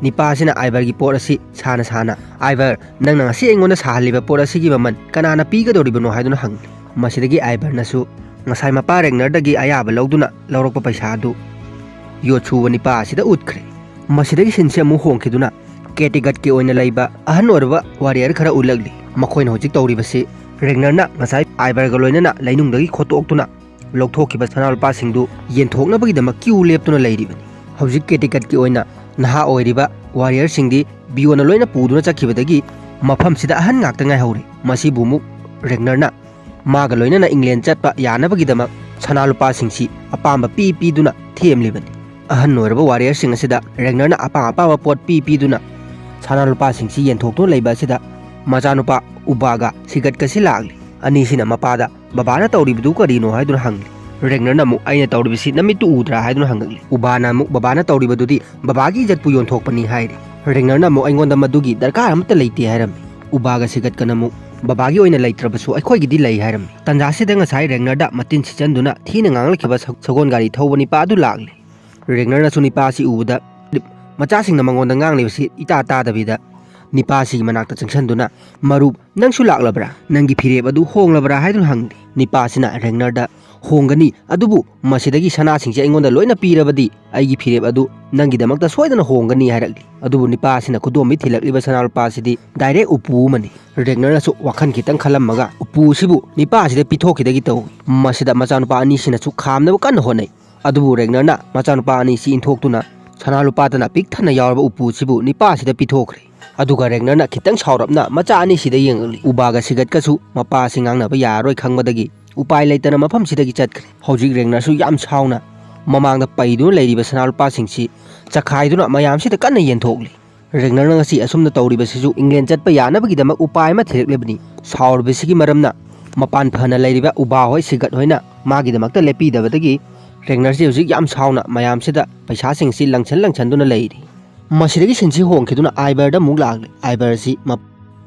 ꯅꯤꯄꯥ ꯑꯁꯤꯅ ꯑꯥꯏꯕꯔꯒꯤ ꯄꯣꯠ ꯑꯁꯤ ꯁꯥꯅ ꯁꯥꯅ, "ꯑꯥꯏꯕꯔ, ꯅꯪꯅ ꯉꯁꯤ ꯑꯩꯉꯣꯟꯗ ꯁꯥꯍꯜꯂꯤꯕ ꯄꯣꯠ ꯑꯁꯤꯒꯤ ꯃꯃꯜ ꯀꯅꯥꯅ ꯄꯤꯒꯗꯧꯔꯤꯕꯅꯣ?" ꯍꯥꯏꯗꯨꯅ ꯍꯪꯂꯤ꯫ ꯃꯁꯤꯗꯒꯤ ꯑꯥꯏꯕꯔꯅꯁꯨ ꯉꯁꯥꯏ ꯃꯄꯥ ꯔꯦꯒꯅꯔꯗꯒꯤ ꯑꯌꯥꯕ ꯂꯧꯗꯨꯅ ꯂꯧꯔꯛꯄ ꯄꯩꯁꯥ ꯑꯗꯨ ꯌꯣꯠ ꯁꯨꯕ ꯅꯤꯄꯥ ꯑꯁꯤꯗ ꯎꯠꯈ꯭ꯔꯦ꯫ ꯃꯁꯤꯗꯒꯤ ꯁꯤꯟꯁꯤ ꯑꯃꯨꯛ ꯍꯣꯡꯈꯤꯗꯨꯅ ꯀꯦꯇꯤꯒꯠꯀꯤ ꯑꯣꯏꯅ ꯂꯩꯕ ꯑꯍꯟ ꯑꯣꯏꯔꯕ ꯋꯥꯔꯤꯌꯔ ꯈꯔ ꯎꯠꯂꯛꯂꯤ꯫ ꯃꯈꯣꯏꯅ ꯍꯧꯖꯤꯛ ꯇꯧꯔꯤꯕꯁꯤ ꯔꯦꯒꯅꯔꯅ ꯉꯁꯥꯏ ꯑꯥꯏꯕꯔꯒ ꯂꯣꯏꯅꯅ ꯂꯩꯅꯨꯡꯗꯒꯤ ꯈꯣꯠꯇꯣꯛꯇꯨꯅ ꯂꯧꯊꯣꯛꯈꯤꯕ ꯁꯅꯥ ꯂꯨꯄꯥꯁꯤꯡꯗꯨ ꯌꯦꯟꯊꯣꯛꯅꯕꯒꯤꯗꯃꯛ ꯀ꯭ꯌꯨ ꯂꯦꯞꯇꯨꯅ ꯂꯩꯔꯤꯕꯅꯤ꯫ ꯍꯧꯖꯤꯛ ꯀꯦꯇꯤꯀꯠꯀꯤ ꯑꯣꯏꯅ ꯅꯍꯥ ꯑꯣꯏꯔꯤꯕ ꯋꯥꯔꯤꯌꯔꯁꯤꯡꯗꯤ ꯕꯤꯌꯣꯅ ꯂꯣꯏꯅ ꯄꯨꯗꯨꯅ ꯆꯠꯈꯤꯕꯗꯒꯤ ꯃꯐꯝꯁꯤꯗ ꯑꯍꯟ ꯉꯥꯛꯇ ꯉꯥꯏꯍꯧꯔꯦ꯫ ꯃꯁꯤꯕꯨ ꯑꯃꯨꯛ ꯔꯦꯒꯅꯔꯅ ꯃꯥꯒ ꯂꯣꯏꯅꯅ ꯏꯪꯂꯦꯟ ꯆꯠꯄ ꯌꯥꯅꯕꯒꯤꯗꯃꯛ ꯁꯅꯥ ꯂꯨꯄꯥꯁꯤꯡꯁꯤ ꯑꯄꯥꯝꯕ ꯄꯤ ꯄꯤꯗꯨꯅ ꯊꯦꯝꯂꯤꯕꯅꯤ꯫ ꯑꯍꯟ ꯑꯣꯏꯔꯕ ꯋꯥꯔꯤꯌꯔꯁꯤꯡ ꯑꯁꯤꯗ ꯔꯦꯒꯅꯔꯅ ꯑꯄꯥꯝ ꯑꯄꯥꯝꯕ ꯄꯣꯠ ꯄꯤ ꯄꯤꯗꯨꯅ ꯁꯅꯥ ꯂꯨꯄꯥꯁꯤꯡꯁꯤ ꯌꯦꯟꯊꯣꯛꯇꯨꯅ ꯂꯩꯕ ꯑꯁꯤꯗ ꯃꯆꯥꯅꯨꯄꯥ ꯎꯕꯥꯒ ꯁꯤꯒꯠꯀꯁꯤ ꯂꯥꯛꯂꯤ꯫ ꯑꯅꯤꯁꯤꯅ ꯃꯄꯥꯗ, "ꯕꯕꯥꯅ ꯇꯧꯔꯤꯕꯗꯨ ꯀꯔꯤꯅꯣ?" ꯍꯥꯏꯗꯨꯅ ꯍꯪꯂꯤ꯫ ꯔꯦꯒꯅꯔꯅ ꯑꯃꯨꯛ, "ꯑꯩꯅ ꯇꯧꯔꯤꯕꯁꯤ ꯅꯃꯤꯠꯇꯨ ꯎꯗ꯭ꯔꯥ?" ꯍꯥꯏꯗꯨꯅ ꯍꯪꯉꯛꯂꯤ꯫ ꯎꯕꯥꯅ ꯑꯃꯨꯛ, "ꯕꯕꯥꯅ ꯇꯧꯔꯤꯕꯗꯨꯗꯤ ꯕꯕꯥꯒꯤ ꯏꯖꯠꯄꯨ ꯌꯣꯟꯊꯣꯛꯄꯅꯤ" ꯍꯥꯏꯔꯤ꯫ ꯔꯦꯒꯅꯔꯅ ꯑꯃꯨꯛ, "ꯑꯩꯉꯣꯟꯗ ꯃꯗꯨꯒꯤ ꯗꯔꯀꯥꯔ ꯑꯃꯠꯇ ꯂꯩꯇꯦ" ꯍꯥꯏꯔꯝꯃꯤ꯫ ꯎꯕꯥꯒ ꯁꯤꯒꯠꯀꯅ ꯑꯃꯨꯛ, "ꯕꯕꯥꯒꯤ ꯑꯣꯏꯅ ꯂꯩꯇ꯭ꯔꯕꯁꯨ ꯑꯩꯈꯣꯏꯒꯤꯗꯤ ꯂꯩ" ꯍꯥꯏꯔꯝꯃꯤ꯫ ꯇꯟꯖꯥꯁꯤꯗ ꯉꯁꯥꯏ ꯔꯦꯒꯅꯔꯗ ꯃꯇꯤꯟ ꯁꯤꯠꯆꯟꯗꯨꯅ ꯊꯤꯅ ꯉꯥꯡꯂꯛꯈꯤꯕ ꯁ-, ꯁꯒꯣꯜ ꯒꯥꯔꯤ ꯊꯧꯕ ꯅꯤꯄꯥ ꯑꯗꯨ ꯂꯥꯛꯂꯤ꯫ ꯔꯦꯒꯅꯔꯅꯁꯨ ꯅꯤꯄꯥ ꯑꯁꯤ ꯎꯕꯗ ꯃꯆꯥꯁꯤꯡꯅ ꯃꯉꯣꯟꯗ ꯉꯥꯡꯂꯤꯕꯁꯤ ꯏꯇꯥ ꯇꯥꯗꯕꯤꯗ ꯅꯤꯄꯥ ꯑꯁꯤꯒꯤ ꯃꯅꯥꯛꯇ ꯆꯪꯁꯤꯟꯗꯨꯅ, "ꯃꯔꯨꯞ, ꯅꯪꯁꯨ ꯂꯥꯛꯂꯕ꯭ꯔꯥ? ꯅꯪꯒꯤ ꯐꯤꯔꯦꯞ ꯑꯗꯨ ꯍꯣꯡꯂꯕ꯭ꯔꯥ?" ꯍꯥꯏꯗꯨꯅ ꯍꯪꯂꯤ꯫ ꯅꯤꯄꯥ ꯑꯁꯤꯅ ꯔꯦꯒꯅꯔꯗ, "ꯍꯣꯡꯒꯅꯤ, ꯑꯗꯨꯕꯨ ꯃꯁꯤꯗꯒꯤ ꯁꯅꯥꯁꯤꯡꯁꯦ ꯑꯩꯉꯣꯟꯗ ꯂꯣꯏꯅ ꯄꯤꯔꯕꯗꯤ ꯑꯩꯒꯤ ꯐꯤꯔꯦꯞ ꯑꯗꯨ ꯅꯪꯒꯤꯗꯃꯛꯇ ꯁꯣꯏꯗꯅ ꯍꯣꯡꯒꯅꯤ" ꯍꯥꯏꯔꯛꯂꯤ꯫ ꯑꯗꯨꯕꯨ ꯅꯤꯄꯥ ꯑꯁꯤꯅ ꯈꯨꯗꯣꯝꯕꯤ ꯊꯤꯜꯂꯛꯂꯤꯕ ꯁꯅꯥ ꯂꯨꯄꯥ ꯑꯁꯤꯗꯤ ꯗꯥꯏꯔꯦꯛ ꯎꯄꯨ ꯑꯃꯅꯤ꯫ ꯔꯦꯒꯅꯔꯅꯁꯨ ꯋꯥꯈꯜ ꯈꯤꯇꯪ ꯈꯜꯂꯝꯃꯒ ꯎꯄꯨ ꯑꯁꯤꯕꯨ ꯅꯤꯄꯥ ꯑꯁꯤꯗ ꯄꯤꯊꯣꯛꯈꯤꯗꯒꯤ ꯇꯧꯏ꯫ ꯃꯁꯤꯗ ꯃꯆꯥꯅꯨꯄꯥ ꯑꯅꯤꯁꯤꯅꯁꯨ ꯈꯥꯝꯅꯕ ꯀꯟꯅ ꯍꯣꯠꯅꯩ꯫ ꯑꯗꯨꯕꯨ ꯔꯦꯒꯅꯔꯅ ꯃꯆꯥꯅꯨꯄꯥ ꯑꯅꯤꯁꯤ ꯏꯟꯊꯣꯛꯇꯨꯅ ꯁꯅꯥ ꯂꯨꯄꯥꯇꯅ ꯄꯤꯛ ꯊꯟꯅ ꯌꯥꯎꯔꯕ ꯎꯄꯨ ꯑꯁꯤꯕꯨ ꯅꯤꯄꯥ ꯑꯁꯤꯗ ꯄꯤꯊꯣꯛꯈ꯭ꯔꯦ꯫ ꯑꯗꯨꯒ ꯔꯦꯒꯅꯔꯅ ꯈꯤꯇꯪ ꯁꯥꯎꯔꯞꯅ ꯃꯆꯥ ꯑꯅꯤꯁꯤꯗ ꯌꯦꯡꯂꯛꯂꯤ꯫ ꯎꯕꯥꯒ ꯁꯤꯒꯠꯀꯁꯨ ꯃꯄꯥ ꯑꯁꯤ ꯉꯥꯡꯅꯕ ꯌꯥꯔꯔꯣꯏ ꯈꯪꯕꯗꯒꯤ ꯎꯄꯥꯏ ꯂꯩꯇꯅ ꯃꯐꯝꯁꯤꯗꯒꯤ ꯆꯠꯈ꯭ꯔꯦ꯫ ꯍꯧꯖꯤꯛ ꯔꯦꯒꯅꯔꯁꯨ ꯌꯥꯝ ꯁꯥꯎꯅ ꯃꯃꯥꯡꯗ ꯄꯩꯗꯨꯅ ꯂꯩꯔꯤꯕ ꯁꯅꯥ ꯂꯨꯄꯥꯁꯤꯡꯁꯤ ꯆꯈꯥꯏꯗꯨꯅ ꯃꯌꯥꯝꯁꯤꯗ ꯀꯟꯅ ꯌꯦꯟꯊꯣꯛꯂꯤ꯫ ꯔꯦꯒꯅꯔꯅ ꯉꯁꯤ ꯑꯁꯨꯝꯅ ꯇꯧꯔꯤꯕꯁꯤꯁꯨ ꯏꯪꯂꯦꯟ ꯆꯠꯄ ꯌꯥꯅꯕꯒꯤꯗꯃꯛ ꯎꯄꯥꯏ ꯑꯃ ꯊꯤꯔꯛꯂꯤꯕꯅꯤ꯫ ꯁꯥꯎꯔꯤꯕꯁꯤꯒꯤ ꯃꯔꯝꯅ ꯃꯄꯥꯟ ꯐꯅ ꯂꯩꯔꯤꯕ ꯎꯕꯥ ꯍꯣꯏ, ꯁꯤꯒꯠ ꯍꯣꯏꯅ ꯃꯥꯒꯤꯗꯃꯛꯇ ꯂꯦꯞꯄꯤꯗꯕꯗꯒꯤ ꯔꯦꯒꯅꯔꯁꯤ ꯍꯧꯖꯤꯛ ꯌꯥꯝ ꯁꯥꯎꯅ ꯃꯌꯥꯝꯁꯤꯗ ꯄꯩꯁꯥꯁꯤꯡꯁꯤ ꯂꯪꯁꯟ ꯂꯪꯁꯟꯗꯨꯅ ꯂꯩꯔꯤ꯫ ꯃꯁꯤꯗꯒꯤ ꯁꯤꯟꯁꯤ ꯍꯣꯡꯈꯤꯗꯨꯅ ꯑꯥꯏꯕꯔꯗ ꯑꯃꯨꯛ ꯂꯥꯛꯂꯦ꯫ ꯑꯥꯏꯕꯔ ꯑꯁꯤ ꯃꯞ-,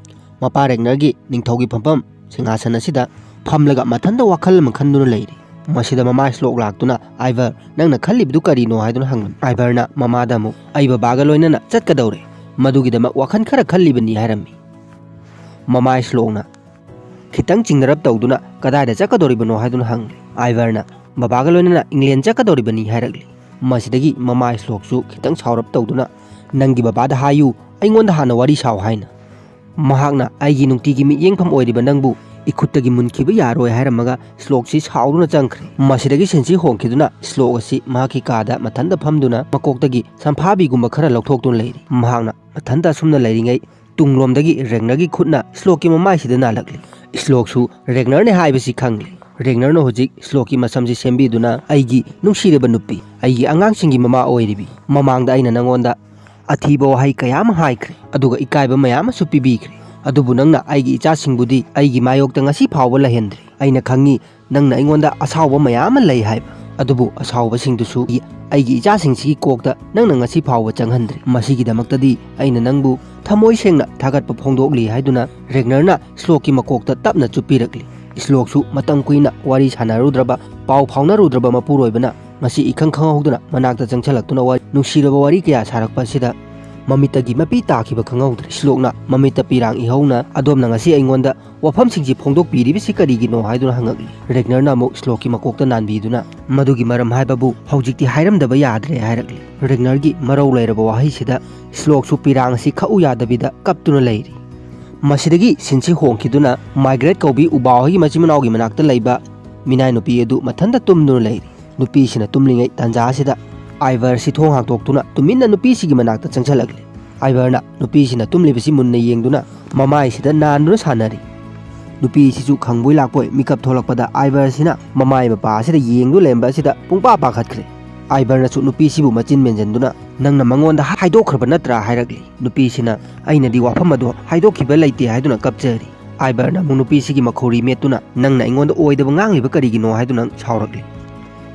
ꯃꯄꯥ ꯔꯦꯒꯅꯔꯒꯤ ꯅꯤꯡꯊꯧꯒꯤ ꯐꯝꯐꯝ ꯁꯤꯡꯍꯥꯁꯟ ꯑꯁꯤꯗ ꯐꯝꯂꯒ ꯃꯊꯟꯇ ꯋꯥꯈꯜ ꯑꯃ ꯈꯟꯗꯨꯅ ꯂꯩꯔꯤ꯫ ꯃꯁꯤꯗ ꯃꯃꯥ ꯁ꯭ꯂꯣꯛ ꯂꯥꯛꯇꯨꯅ, "ꯑꯥꯏꯕꯔ, ꯅꯪꯅ ꯈꯜꯂꯤꯕꯗꯨ ꯀꯔꯤꯅꯣ?" ꯍꯥꯏꯗꯨꯅ ꯍꯪꯂꯝꯃꯤ꯫ ꯑꯥꯏꯕꯔꯅ ꯃꯃꯥꯗ ꯑꯃꯨꯛ, "ꯑꯩ ꯕꯕꯥꯒ ꯂꯣꯏꯅꯅ ꯆꯠꯀꯗꯧꯔꯦ, ꯃꯗꯨꯒꯤꯗꯃꯛ ꯋꯥꯈꯜ ꯈꯔ ꯈꯜꯂꯤꯕꯅꯤ" ꯍꯥꯏꯔꯝꯃꯤ꯫ ꯃꯃꯥ ꯁ꯭ꯂꯣꯛꯅ ꯈꯤꯇꯪ ꯆꯤꯡꯅꯔꯞ ꯇꯧꯗꯨꯅ, "ꯀꯗꯥꯏꯗ ꯆꯠꯀꯗꯧꯔꯤꯕꯅꯣ?" ꯍꯥꯏꯗꯨꯅ ꯍꯪꯂꯦ꯫ ꯑꯥꯏꯕꯔꯅ, "ꯕꯕꯥꯒ ꯂꯣꯏꯅꯅ ꯏꯪꯂꯦꯟ ꯆꯠꯀꯗꯧꯔꯤꯕꯅꯤ" ꯍꯥꯏꯔꯛꯂꯤ꯫ ꯃꯁꯤꯗꯒꯤ ꯃꯃꯥ ꯁ꯭ꯂꯣꯛꯁꯨ ꯈꯤꯇꯪ ꯁꯥꯎꯔꯞ ꯇꯧꯗꯨꯅ, "ꯅꯪꯒꯤ ꯕꯕꯥꯗ ꯍꯥꯏꯌꯨ, ꯑꯩꯉꯣꯟꯗ ꯍꯥꯟꯅ ꯋꯥꯔꯤ ꯁꯥꯎ" ꯍꯥꯏꯅ꯫ ꯃꯍꯥꯛꯅ, "ꯑꯩꯒꯤ ꯅꯨꯡꯇꯤꯒꯤ ꯃꯤꯠꯌꯦꯡꯐꯝ ꯑꯣꯏꯔꯤꯕ ꯅꯪꯕꯨ ꯏꯈꯨꯠꯇꯒꯤ ꯃꯨꯟꯈꯤꯕ ꯌꯥꯔꯣꯏ" ꯍꯥꯏꯔꯝꯃꯒ ꯁ꯭ꯂꯣꯛꯁꯤ ꯁꯥꯎꯗꯨꯅ ꯆꯪꯈ꯭ꯔꯦ꯫ ꯃꯁꯤꯗꯒꯤ ꯁꯤꯟꯁꯤ ꯍꯣꯡꯈꯤꯗꯨꯅ ꯁ꯭ꯂꯣꯛ ꯑꯁꯤ ꯃꯍꯥꯛꯀꯤ ꯀꯥꯗ ꯃꯊꯟꯇ ꯐꯝꯗꯨꯅ ꯃꯀꯣꯛꯇꯒꯤ ꯁꯝꯐꯥꯕꯤꯒꯨꯝꯕ ꯈꯔ ꯂꯧꯊꯣꯛꯇꯨꯅ ꯂꯩꯔꯤ꯫ ꯃꯍꯥꯛꯅ ꯃꯊꯟꯇ ꯑꯁꯨꯝꯅ ꯂꯩꯔꯤꯉꯩ ꯇꯨꯡꯂꯣꯝꯗꯒꯤ ꯔꯦꯒꯅꯔꯒꯤ ꯈꯨꯠꯅ ꯁ꯭ꯂꯣꯛꯀꯤ ꯃꯃꯥꯏꯁꯤꯗ ꯅꯥꯜꯂꯛꯂꯤ꯫ ꯁ꯭ꯂꯣꯛꯁꯨ ꯔꯦꯒꯅꯔꯅꯦ ꯍꯥꯏꯕꯁꯤ ꯈꯪꯂꯤ꯫ ꯔꯦꯒꯅꯔꯅ ꯍꯧꯖꯤꯛ ꯁ꯭ꯂꯣꯛꯀꯤ ꯃꯁꯝꯁꯤ ꯁꯦꯝꯕꯤꯗꯨꯅ, "ꯑꯩꯒꯤ ꯅꯨꯡꯁꯤꯔꯕ ꯅꯨꯄꯤ, ꯑꯩꯒꯤ ꯑꯉꯥꯡꯁꯤꯡꯒꯤ ꯃꯃꯥ ꯑꯣꯏꯔꯤꯕꯤ, ꯃꯃꯥꯡꯗ ꯑꯩꯅ ꯅꯪꯉꯣꯟꯗ ꯑꯊꯤꯕ ꯋꯥꯍꯩ ꯀꯌꯥ ꯑꯃ ꯍꯥꯏꯈ꯭ꯔꯦ, ꯑꯗꯨꯒ ꯏꯀꯥꯏꯕ ꯃꯌꯥꯝ ꯑꯃꯁꯨ ꯄꯤꯕꯤꯈ꯭ꯔꯦ꯫ ꯑꯗꯨꯕꯨ ꯅꯪꯅ ꯑꯩꯒꯤ ꯏꯆꯥꯁꯤꯡꯕꯨꯗꯤ ꯑꯩꯒꯤ ꯃꯥꯌꯣꯛꯇ ꯉꯁꯤ ꯐꯥꯎꯕ ꯂꯩꯍꯟꯗ꯭ꯔꯤ꯫ ꯑꯩꯅ ꯈꯪꯉꯤ, ꯅꯪꯅ ꯑꯩꯉꯣꯟꯗ ꯑꯁꯥꯎꯕ ꯃꯌꯥꯝ ꯑꯃ ꯂꯩ ꯍꯥꯏꯕ꯫ ꯑꯗꯨꯕꯨ ꯑꯁꯥꯎꯕꯁꯤꯡꯗꯨꯁꯨ ꯑꯩꯒꯤ ꯏꯆꯥꯁꯤꯡꯁꯤꯒꯤ ꯀꯣꯛꯇ ꯅꯪꯅ ꯉꯁꯤ ꯐꯥꯎꯕ ꯆꯪꯍꯟꯗ꯭ꯔꯤ꯫ ꯃꯁꯤꯒꯤꯗꯃꯛꯇꯗꯤ ꯑꯩꯅ ꯅꯪꯕꯨ ꯊꯃꯣꯏ ꯁꯦꯡꯅ ꯊꯥꯒꯠꯄ ꯐꯣꯡꯗꯣꯛꯂꯤ" ꯍꯥꯏꯗꯨꯅ ꯔꯦꯒꯅꯔꯅ ꯁ꯭ꯂꯣꯛꯀꯤ ꯃꯀꯣꯛꯇ ꯇꯞꯅ ꯆꯨꯞꯄꯤꯔꯛꯂꯤ꯫ ꯁ꯭ꯂꯣꯛꯁꯨ ꯃꯇꯝ ꯀꯨꯏꯅ ꯋꯥꯔꯤ ꯁꯥꯟꯅꯔꯨꯗ꯭ꯔꯕ, ꯄꯥꯎ ꯐꯥꯎꯅꯔꯨꯗ꯭ꯔꯕ ꯃꯄꯨꯔꯣꯏꯕꯅ ꯉꯁꯤ ꯏꯈꯪ ꯈꯪꯍꯧꯗꯅ ꯃꯅꯥꯛꯇ ꯆꯪꯁꯤꯜꯂꯛꯇꯨꯅ ꯋꯥꯔꯤ, ꯅꯨꯡꯁꯤꯔꯕ ꯋꯥꯔꯤ ꯀꯌꯥ ꯁꯥꯔꯛꯄ ꯑꯁꯤꯗ ꯃꯃꯤꯠꯇꯒꯤ ꯃꯄꯤ ꯇꯥꯈꯤꯕ ꯈꯪꯍꯧꯗ꯭ꯔꯦ꯫ ꯁ꯭ꯂꯣꯛꯅ ꯃꯃꯤꯠꯇ ꯄꯤꯔꯥꯡ ꯏꯍꯧꯅ, "ꯑꯗꯣꯝꯅ ꯉꯁꯤ ꯑꯩꯉꯣꯟꯗ ꯋꯥꯐꯝꯁꯤꯡꯁꯤ ꯐꯣꯡꯗꯣꯛꯄꯤꯔꯤꯕꯁꯤ ꯀꯔꯤꯒꯤꯅꯣ?" ꯍꯥꯏꯗꯨꯅ ꯍꯪꯉꯛꯂꯤ꯫ ꯔꯦꯒꯅꯔꯅ ꯑꯃꯨꯛ ꯁ꯭ꯂꯣꯛꯀꯤ ꯃꯀꯣꯛꯇ ꯅꯥꯟꯕꯤꯗꯨꯅ, "ꯃꯗꯨꯒꯤ ꯃꯔꯝ ꯍꯥꯏꯕꯕꯨ ꯍꯧꯖꯤꯛꯇꯤ ꯍꯥꯏꯔꯝꯗꯕ ꯌꯥꯗ꯭ꯔꯦ" ꯍꯥꯏꯔꯛꯂꯤ꯫ ꯔꯦꯒꯅꯔꯒꯤ ꯃꯔꯧ ꯂꯩꯔꯕ ꯋꯥꯍꯩꯁꯤꯗ ꯁ꯭ꯂꯣꯛꯁꯨ ꯄꯤꯔꯥꯡ ꯑꯁꯤ ꯈꯛꯎ ꯌꯥꯗꯕꯤꯗ ꯀꯞꯇꯨꯅ ꯂꯩꯔꯤ꯫ ꯃꯁꯤꯗꯒꯤ ꯁꯤꯟꯁꯤ ꯍꯣꯡꯈꯤꯗꯨꯅ ꯃꯥꯏꯒ꯭ꯔꯦꯠ ꯀꯧꯕꯤ ꯎꯕꯥ ꯍꯣꯏꯒꯤ ꯃꯆꯤꯟ ꯃꯅꯥꯎꯒꯤ ꯃꯅꯥꯛꯇ ꯂꯩꯕ ꯃꯤꯅꯥꯏ ꯅꯨꯄꯤ ꯑꯗꯨ ꯃꯊꯟꯇ ꯇꯨꯝꯗꯨꯅ ꯂꯩꯔꯤ꯫ ꯅꯨꯄꯤꯁꯤꯅ ꯇꯨꯝꯂꯤꯉꯩ ꯇꯥꯟꯖꯥ ꯑꯁꯤꯗ ꯑꯥꯏꯚꯔꯁꯤ ꯊꯣꯡ ꯍꯥꯡꯗꯣꯛꯇꯨꯅ ꯇꯨꯃꯤꯟꯅ ꯅꯨꯄꯤꯁꯤꯒꯤ ꯃꯅꯥꯛꯇ ꯆꯪꯁꯤꯜꯂꯛꯂꯦ꯫ ꯑꯥꯏꯚꯔꯅ ꯅꯨꯄꯤꯁꯤꯅ ꯇꯨꯝꯂꯤꯕꯁꯤ ꯃꯨꯟꯅ ꯌꯦꯡꯗꯨꯅ ꯃꯃꯥꯏꯁꯤꯗ ꯅꯥꯟꯗꯨꯅ ꯁꯥꯟꯅꯔꯤ꯫ ꯅꯨꯄꯤꯁꯤꯁꯨ ꯈꯪꯕꯣꯏ ꯂꯥꯛꯄꯣꯏ ꯃꯤꯀꯞ ꯊꯣꯛꯂꯛꯄꯗ ꯑꯥꯏꯚꯔꯁꯤꯅ ꯃꯃꯥꯏ ꯃꯄꯥ ꯑꯁꯤꯗ ꯌꯦꯡꯗꯨꯅ ꯂꯩꯔꯝꯕ ꯑꯁꯤꯗ ꯄꯨꯡꯄꯥ ꯄꯥꯈꯠꯈ꯭ꯔꯦ꯫ ꯑꯥꯏꯚꯔꯅꯁꯨ ꯅꯨꯄꯤꯁꯤꯕꯨ ꯃꯆꯤꯟ ꯃꯦꯟꯁꯤꯟꯗꯨꯅ, "ꯅꯪꯅ ꯃꯉꯣꯟꯗ ꯍꯥꯏꯗꯣꯛꯈ꯭ꯔꯕ ꯅꯠꯇ꯭ꯔꯥ?" ꯍꯥꯏꯔꯛꯂꯤ꯫ ꯅꯨꯄꯤꯁꯤꯅ, "ꯑꯩꯅꯗꯤ ꯋꯥꯐꯝ ꯑꯗꯨ ꯍꯥꯏꯗꯣꯛꯈꯤꯕ ꯂꯩꯇꯦ" ꯍꯥꯏꯗꯨꯅ ꯀꯞꯆꯔꯤ꯫ ꯑꯥꯏꯕꯔꯅ ꯑꯃꯨꯛ ꯅꯨꯄꯤꯁꯤꯒꯤ ꯃꯈꯧꯔꯤ ꯃꯦꯠꯇꯨꯅ, "ꯅꯪꯅ ꯑꯩꯉꯣꯟꯗ ꯑꯣꯏꯗꯕ ꯉꯥꯡꯂꯤꯕ ꯀꯔꯤꯒꯤꯅꯣ?" ꯍꯥꯏꯗꯨꯅ ꯁꯥꯎꯔꯛꯂꯤ꯫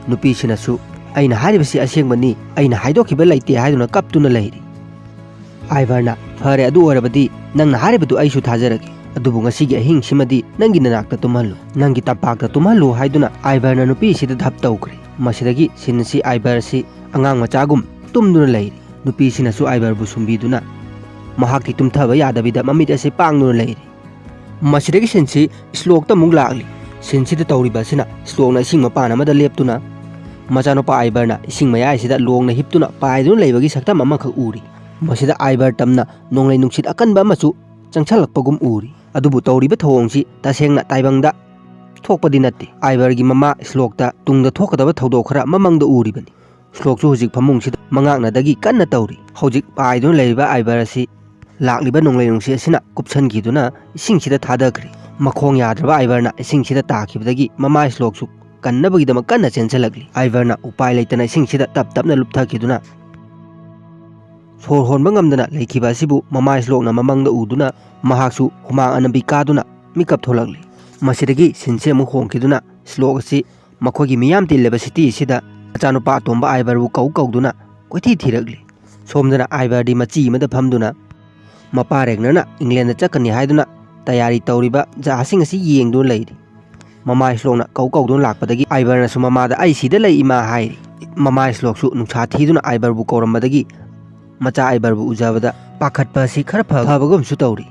ꯅꯨꯄꯤꯁꯤꯅꯁꯨ, "ꯑꯩꯅ ꯍꯥꯏꯔꯤꯕꯁꯤ ꯑꯁꯦꯡꯕꯅꯤ, ꯑꯩꯅ ꯍꯥꯏꯗꯣꯛꯈꯤꯕ ꯂꯩꯇꯦ" ꯍꯥꯏꯗꯨꯅ ꯀꯞꯇꯨꯅ ꯂꯩꯔꯤ꯫ ꯑꯥꯏꯕꯔꯅ, "ꯐꯔꯦ, ꯑꯗꯨ ꯑꯣꯏꯔꯕꯗꯤ ꯅꯪꯅ ꯍꯥꯏꯔꯤꯕꯗꯨ ꯑꯩꯁꯨ ꯊꯥꯖꯔꯒꯦ, ꯑꯗꯨꯕꯨ ꯉꯁꯤꯒꯤ ꯑꯍꯤꯡꯁꯤꯃꯗꯤ ꯅꯪꯒꯤ ꯅꯅꯥꯛꯇ ꯇꯨꯝꯍꯜꯂꯨ, ꯅꯪꯒꯤ ꯇꯝꯄꯥꯛꯇ ꯇꯨꯝꯍꯜꯂꯨ" ꯍꯥꯏꯗꯨꯅ ꯑꯥꯏꯕꯔꯅ ꯅꯨꯄꯤꯁꯤꯗ ꯙꯞ ꯇꯧꯈ꯭ꯔꯦ꯫ ꯃꯁꯤꯗꯒꯤ ꯁꯤꯟ ꯑꯁꯤ ꯑꯥꯏꯕꯔ ꯑꯁꯤ ꯑꯉꯥꯡ ꯃꯆꯥꯒꯨꯝ ꯇꯨꯝꯗꯨꯅ ꯂꯩꯔꯤ꯫ ꯅꯨꯄꯤꯁꯤꯅꯁꯨ ꯑꯥꯏꯕꯔꯕꯨ ꯁꯨꯝꯕꯤꯗꯨꯅ ꯃꯍꯥꯛꯇꯤ ꯇꯨꯝꯊꯕ ꯌꯥꯗꯕꯤꯗ ꯃꯃꯤꯠ ꯑꯁꯤ ꯄꯥꯡꯗꯨꯅ ꯂꯩꯔꯤ꯫ ꯃꯁꯤꯗꯒꯤ ꯁꯤꯟꯁꯤ ꯁ꯭ꯂꯣꯛꯇ ꯑꯃꯨꯛ ꯂꯥꯛꯂꯤ꯫ ꯁꯤꯟꯁꯤꯗ ꯇꯧꯔꯤꯕ ꯑꯁꯤꯅ ꯁ꯭ꯂꯣꯛꯅ ꯏꯁꯤꯡ ꯃꯄꯥꯟ ꯑꯃꯗ ꯂꯦꯞꯇꯨꯅ ꯃꯆꯥꯅꯨꯄꯥ ꯑꯥꯏꯕꯔꯅ ꯏꯁꯤꯡ ꯃꯌꯥꯏꯁꯤꯗ ꯂꯣꯡꯅ ꯍꯤꯞꯇꯨꯅ ꯄꯥꯏꯗꯨꯅ ꯂꯩꯕꯒꯤ ꯁꯛꯇꯝ ꯑꯃꯈꯛ ꯎꯔꯤ꯫ ꯃꯁꯤꯗ ꯑꯥꯏꯕꯔ ꯇꯝꯅ ꯅꯣꯡꯂꯩ ꯅꯨꯡꯁꯤꯠ ꯑꯀꯟꯕ ꯑꯃꯁꯨ ꯆꯪꯁꯜꯂꯛꯄꯒꯨꯝ ꯎꯔꯤ꯫ ꯑꯗꯨꯕꯨ ꯇꯧꯔꯤꯕ ꯊꯧꯑꯣꯡꯁꯤ ꯇꯁꯦꯡꯅ ꯇꯥꯏꯕꯪꯗ ꯊꯣꯛꯄꯗꯤ ꯅꯠꯇꯦ꯫ ꯑꯥꯏꯕꯔꯒꯤ ꯃꯃꯥ ꯁ꯭ꯂꯣꯛꯇ ꯇꯨꯡꯗ ꯊꯣꯛꯀꯗꯕ ꯊꯧꯗꯣꯛ ꯈꯔ ꯃꯃꯪꯗ ꯎꯔꯤꯕꯅꯤ꯫ ꯁ꯭ꯂꯣꯛꯁꯨ ꯍꯧꯖꯤꯛ ꯐꯃꯨꯡꯁꯤꯗ ꯃꯉꯥꯛꯅꯗꯒꯤ ꯀꯟꯅ ꯇꯧꯔꯤ꯫ ꯍꯧꯖꯤꯛ ꯄꯥꯏꯗꯨꯅ ꯂꯩꯔꯤꯕ ꯑꯥꯏꯕꯔ ꯑꯁꯤ ꯂꯥꯛꯂꯤꯕ ꯅꯣꯡꯂꯩ ꯅꯨꯡꯁꯤꯠ ꯑꯁꯤꯅ ꯀꯨꯞꯁꯟꯈꯤꯗꯨꯅ ꯏꯁꯤꯡꯁꯤꯗ ꯊꯥꯗꯈ꯭ꯔꯦ꯫ ꯃꯈꯣꯡ ꯌꯥꯗ꯭ꯔꯕ ꯑꯥꯏꯕꯔꯅ ꯏꯁꯤꯡꯁꯤꯗ ꯇꯥꯈꯤꯕꯗꯒꯤ ꯃꯃꯥ ꯁ꯭ꯂꯣꯛꯁꯨ ꯀꯟꯅꯕꯒꯤꯗꯃꯛ ꯀꯟꯅ ꯆꯦꯟꯁꯤꯜꯂꯛꯂꯤ꯫ ꯑꯥꯏꯕꯔꯅ ꯎꯄꯥꯏ ꯂꯩꯇꯅ ꯏꯁꯤꯡꯁꯤꯗ ꯇꯞ ꯇꯞꯅ ꯂꯨꯞꯊꯈꯤꯗꯨꯅ ꯁꯣꯔ ꯍꯣꯟꯕ ꯉꯝꯗꯅ ꯂꯩꯈꯤꯕ ꯑꯁꯤꯕꯨ ꯃꯃꯥ ꯁ꯭ꯂꯣꯛꯅ ꯃꯃꯪꯗ ꯎꯗꯨꯅ ꯃꯍꯥꯛꯁꯨ ꯍꯨꯃꯥꯡ ꯑꯅꯝꯕꯤ ꯀꯥꯗꯨꯅ ꯃꯤꯀꯞ ꯊꯣꯛꯂꯛꯂꯤ꯫ ꯃꯁꯤꯗꯒꯤ ꯁꯤꯟꯁꯦ ꯑꯃꯨꯛ ꯍꯣꯡꯈꯤꯗꯨꯅ ꯁ꯭ꯂꯣꯛ ꯑꯁꯤ ꯃꯈꯣꯏꯒꯤ ꯃꯤꯌꯥꯝ ꯇꯤꯜꯂꯕ ꯁꯤꯇꯤ ꯑꯁꯤꯗ ꯃꯆꯥꯅꯨꯄꯥ ꯑꯇꯣꯝꯕ ꯑꯥꯏꯕꯔꯕꯨ ꯀꯧ ꯀꯧꯗꯨꯅ ꯀꯣꯏꯊꯤ ꯊꯤꯔꯛꯂꯤ꯫ ꯁꯣꯝꯗꯅ ꯑꯥꯏꯕꯔꯗꯤ ꯃꯆꯤ ꯑꯃꯗ ꯐꯝꯗꯨꯅ ꯃꯄꯥ ꯔꯦꯒꯅꯔꯅ ꯏꯪꯂꯦꯟꯗ ꯆꯠꯀꯅꯤ ꯍꯥꯏꯗꯨꯅ ꯇꯌꯥꯔꯤ ꯇꯧꯔꯤꯕ ꯖꯍꯥꯖꯁꯤꯡ ꯑꯁꯤ ꯌꯦꯡꯗꯨꯅ ꯂꯩꯔꯤ꯫ ꯃꯃꯥ ꯁ꯭ꯂꯣꯛꯅ ꯀꯧ ꯀꯧꯗꯨꯅ ꯂꯥꯛꯄꯗꯒꯤ ꯑꯥꯏꯕꯔꯅꯁꯨ ꯃꯃꯥꯗ "ꯑꯩ ꯁꯤꯗ ꯂꯩ, ꯏꯃꯥ" ꯍꯥꯏꯔꯤ꯫ ꯃꯃꯥ ꯁ꯭ꯂꯣꯛꯁꯨ ꯅꯨꯡꯁꯥ ꯊꯤꯗꯨꯅ ꯑꯥꯏꯕꯔꯕꯨ ꯀꯧꯔꯝꯕꯗꯒꯤ ꯃꯆꯥ ꯑꯥꯏꯕꯔꯕꯨ ꯎꯖꯕꯗ ꯄꯥꯈꯠꯄ ꯑꯁꯤ ꯈꯔ ꯐ-, ꯐꯕꯒꯨꯝꯁꯨ ꯇꯧꯔꯤ꯫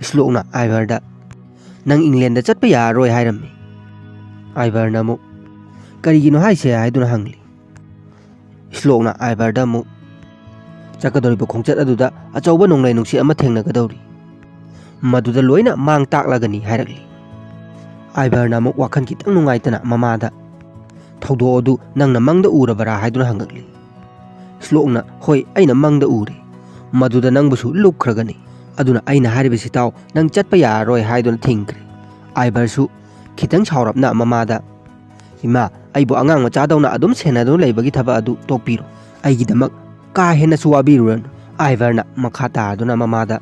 ꯁ꯭ꯂꯣꯛꯅ ꯑꯥꯏꯕꯔꯗ, "ꯅꯪ ꯏꯪꯂꯦꯟꯗ ꯆꯠꯄ ꯌꯥꯔꯔꯣꯏ" ꯍꯥꯏꯔꯝꯃꯤ꯫ ꯑꯥꯏꯕꯔꯅ ꯑꯃꯨꯛ, "ꯀꯔꯤꯒꯤꯅꯣ ꯍꯥꯏꯁꯦ?" ꯍꯥꯏꯗꯨꯅ ꯍꯪꯂꯤ꯫ ꯁ꯭ꯂꯣꯛꯅ ꯑꯥꯏꯕꯔꯗ ꯑꯃꯨꯛ, "ꯆꯠꯀꯗꯧꯔꯤꯕ ꯈꯣꯡꯆꯠ ꯑꯗꯨꯗ ꯑꯆꯧꯕ ꯅꯣꯡꯂꯩ ꯅꯨꯡꯁꯤꯠ ꯑꯃ ꯊꯦꯡꯅꯒꯗꯧꯔꯤ꯫ ꯃꯗꯨꯗ ꯂꯣꯏꯅ ꯃꯥꯡ ꯇꯥꯛꯂꯒꯅꯤ" ꯍꯥꯏꯔꯛꯂꯤ꯫ ꯑꯥꯏꯕꯔꯅ ꯑꯃꯨꯛ ꯋꯥꯈꯜ ꯈꯤꯇꯪ ꯅꯨꯡꯉꯥꯏꯇꯅ ꯃꯃꯥꯗ, "ꯊꯧꯗꯣꯛ ꯑꯗꯨ ꯅꯪꯅ ꯃꯪꯗ ꯎꯔꯕꯔꯥ?" ꯍꯥꯏꯗꯨꯅ ꯍꯪꯉꯛꯂꯤ꯫ ꯁ꯭ꯂꯣꯛꯅ, "ꯍꯣꯏ, ꯑꯩꯅ ꯃꯪꯗ ꯎꯔꯦ꯫ ꯃꯗꯨꯗ ꯅꯪꯕꯨꯁꯨ ꯂꯨꯞꯈ꯭ꯔꯒꯅꯤ꯫ ꯑꯗꯨꯅ ꯑꯩꯅ ꯍꯥꯏꯔꯤꯕꯁꯤ ꯇꯥꯎ, ꯅꯪ ꯆꯠꯄ ꯌꯥꯔꯔꯣꯏ" ꯍꯥꯏꯗꯨꯅ ꯊꯤꯡꯈ꯭ꯔꯦ꯫ ꯑꯥꯏꯕꯔꯁꯨ ꯈꯤꯇꯪ ꯁꯥꯎꯔꯞꯅ ꯃꯃꯥꯗ, "ꯏꯃꯥ, ꯑꯩꯕꯨ ꯑꯉꯥꯡ ꯃꯆꯥꯗꯧꯅ ꯑꯗꯨꯝ ꯁꯦꯟꯅꯗꯨꯅ ꯂꯩꯕꯒꯤ ꯊꯕꯛ ꯑꯗꯨ ꯇꯣꯛꯄꯤꯔꯣ꯫ ꯑꯩꯒꯤꯗꯃꯛ ꯀꯥ ꯍꯦꯟꯅꯁꯨ ꯋꯥꯕꯤꯔꯨꯔꯅꯨ꯫" ꯑꯥꯏꯕꯔꯅ ꯃꯈꯥ ꯇꯥꯗꯨꯅ ꯃꯃꯥꯗ,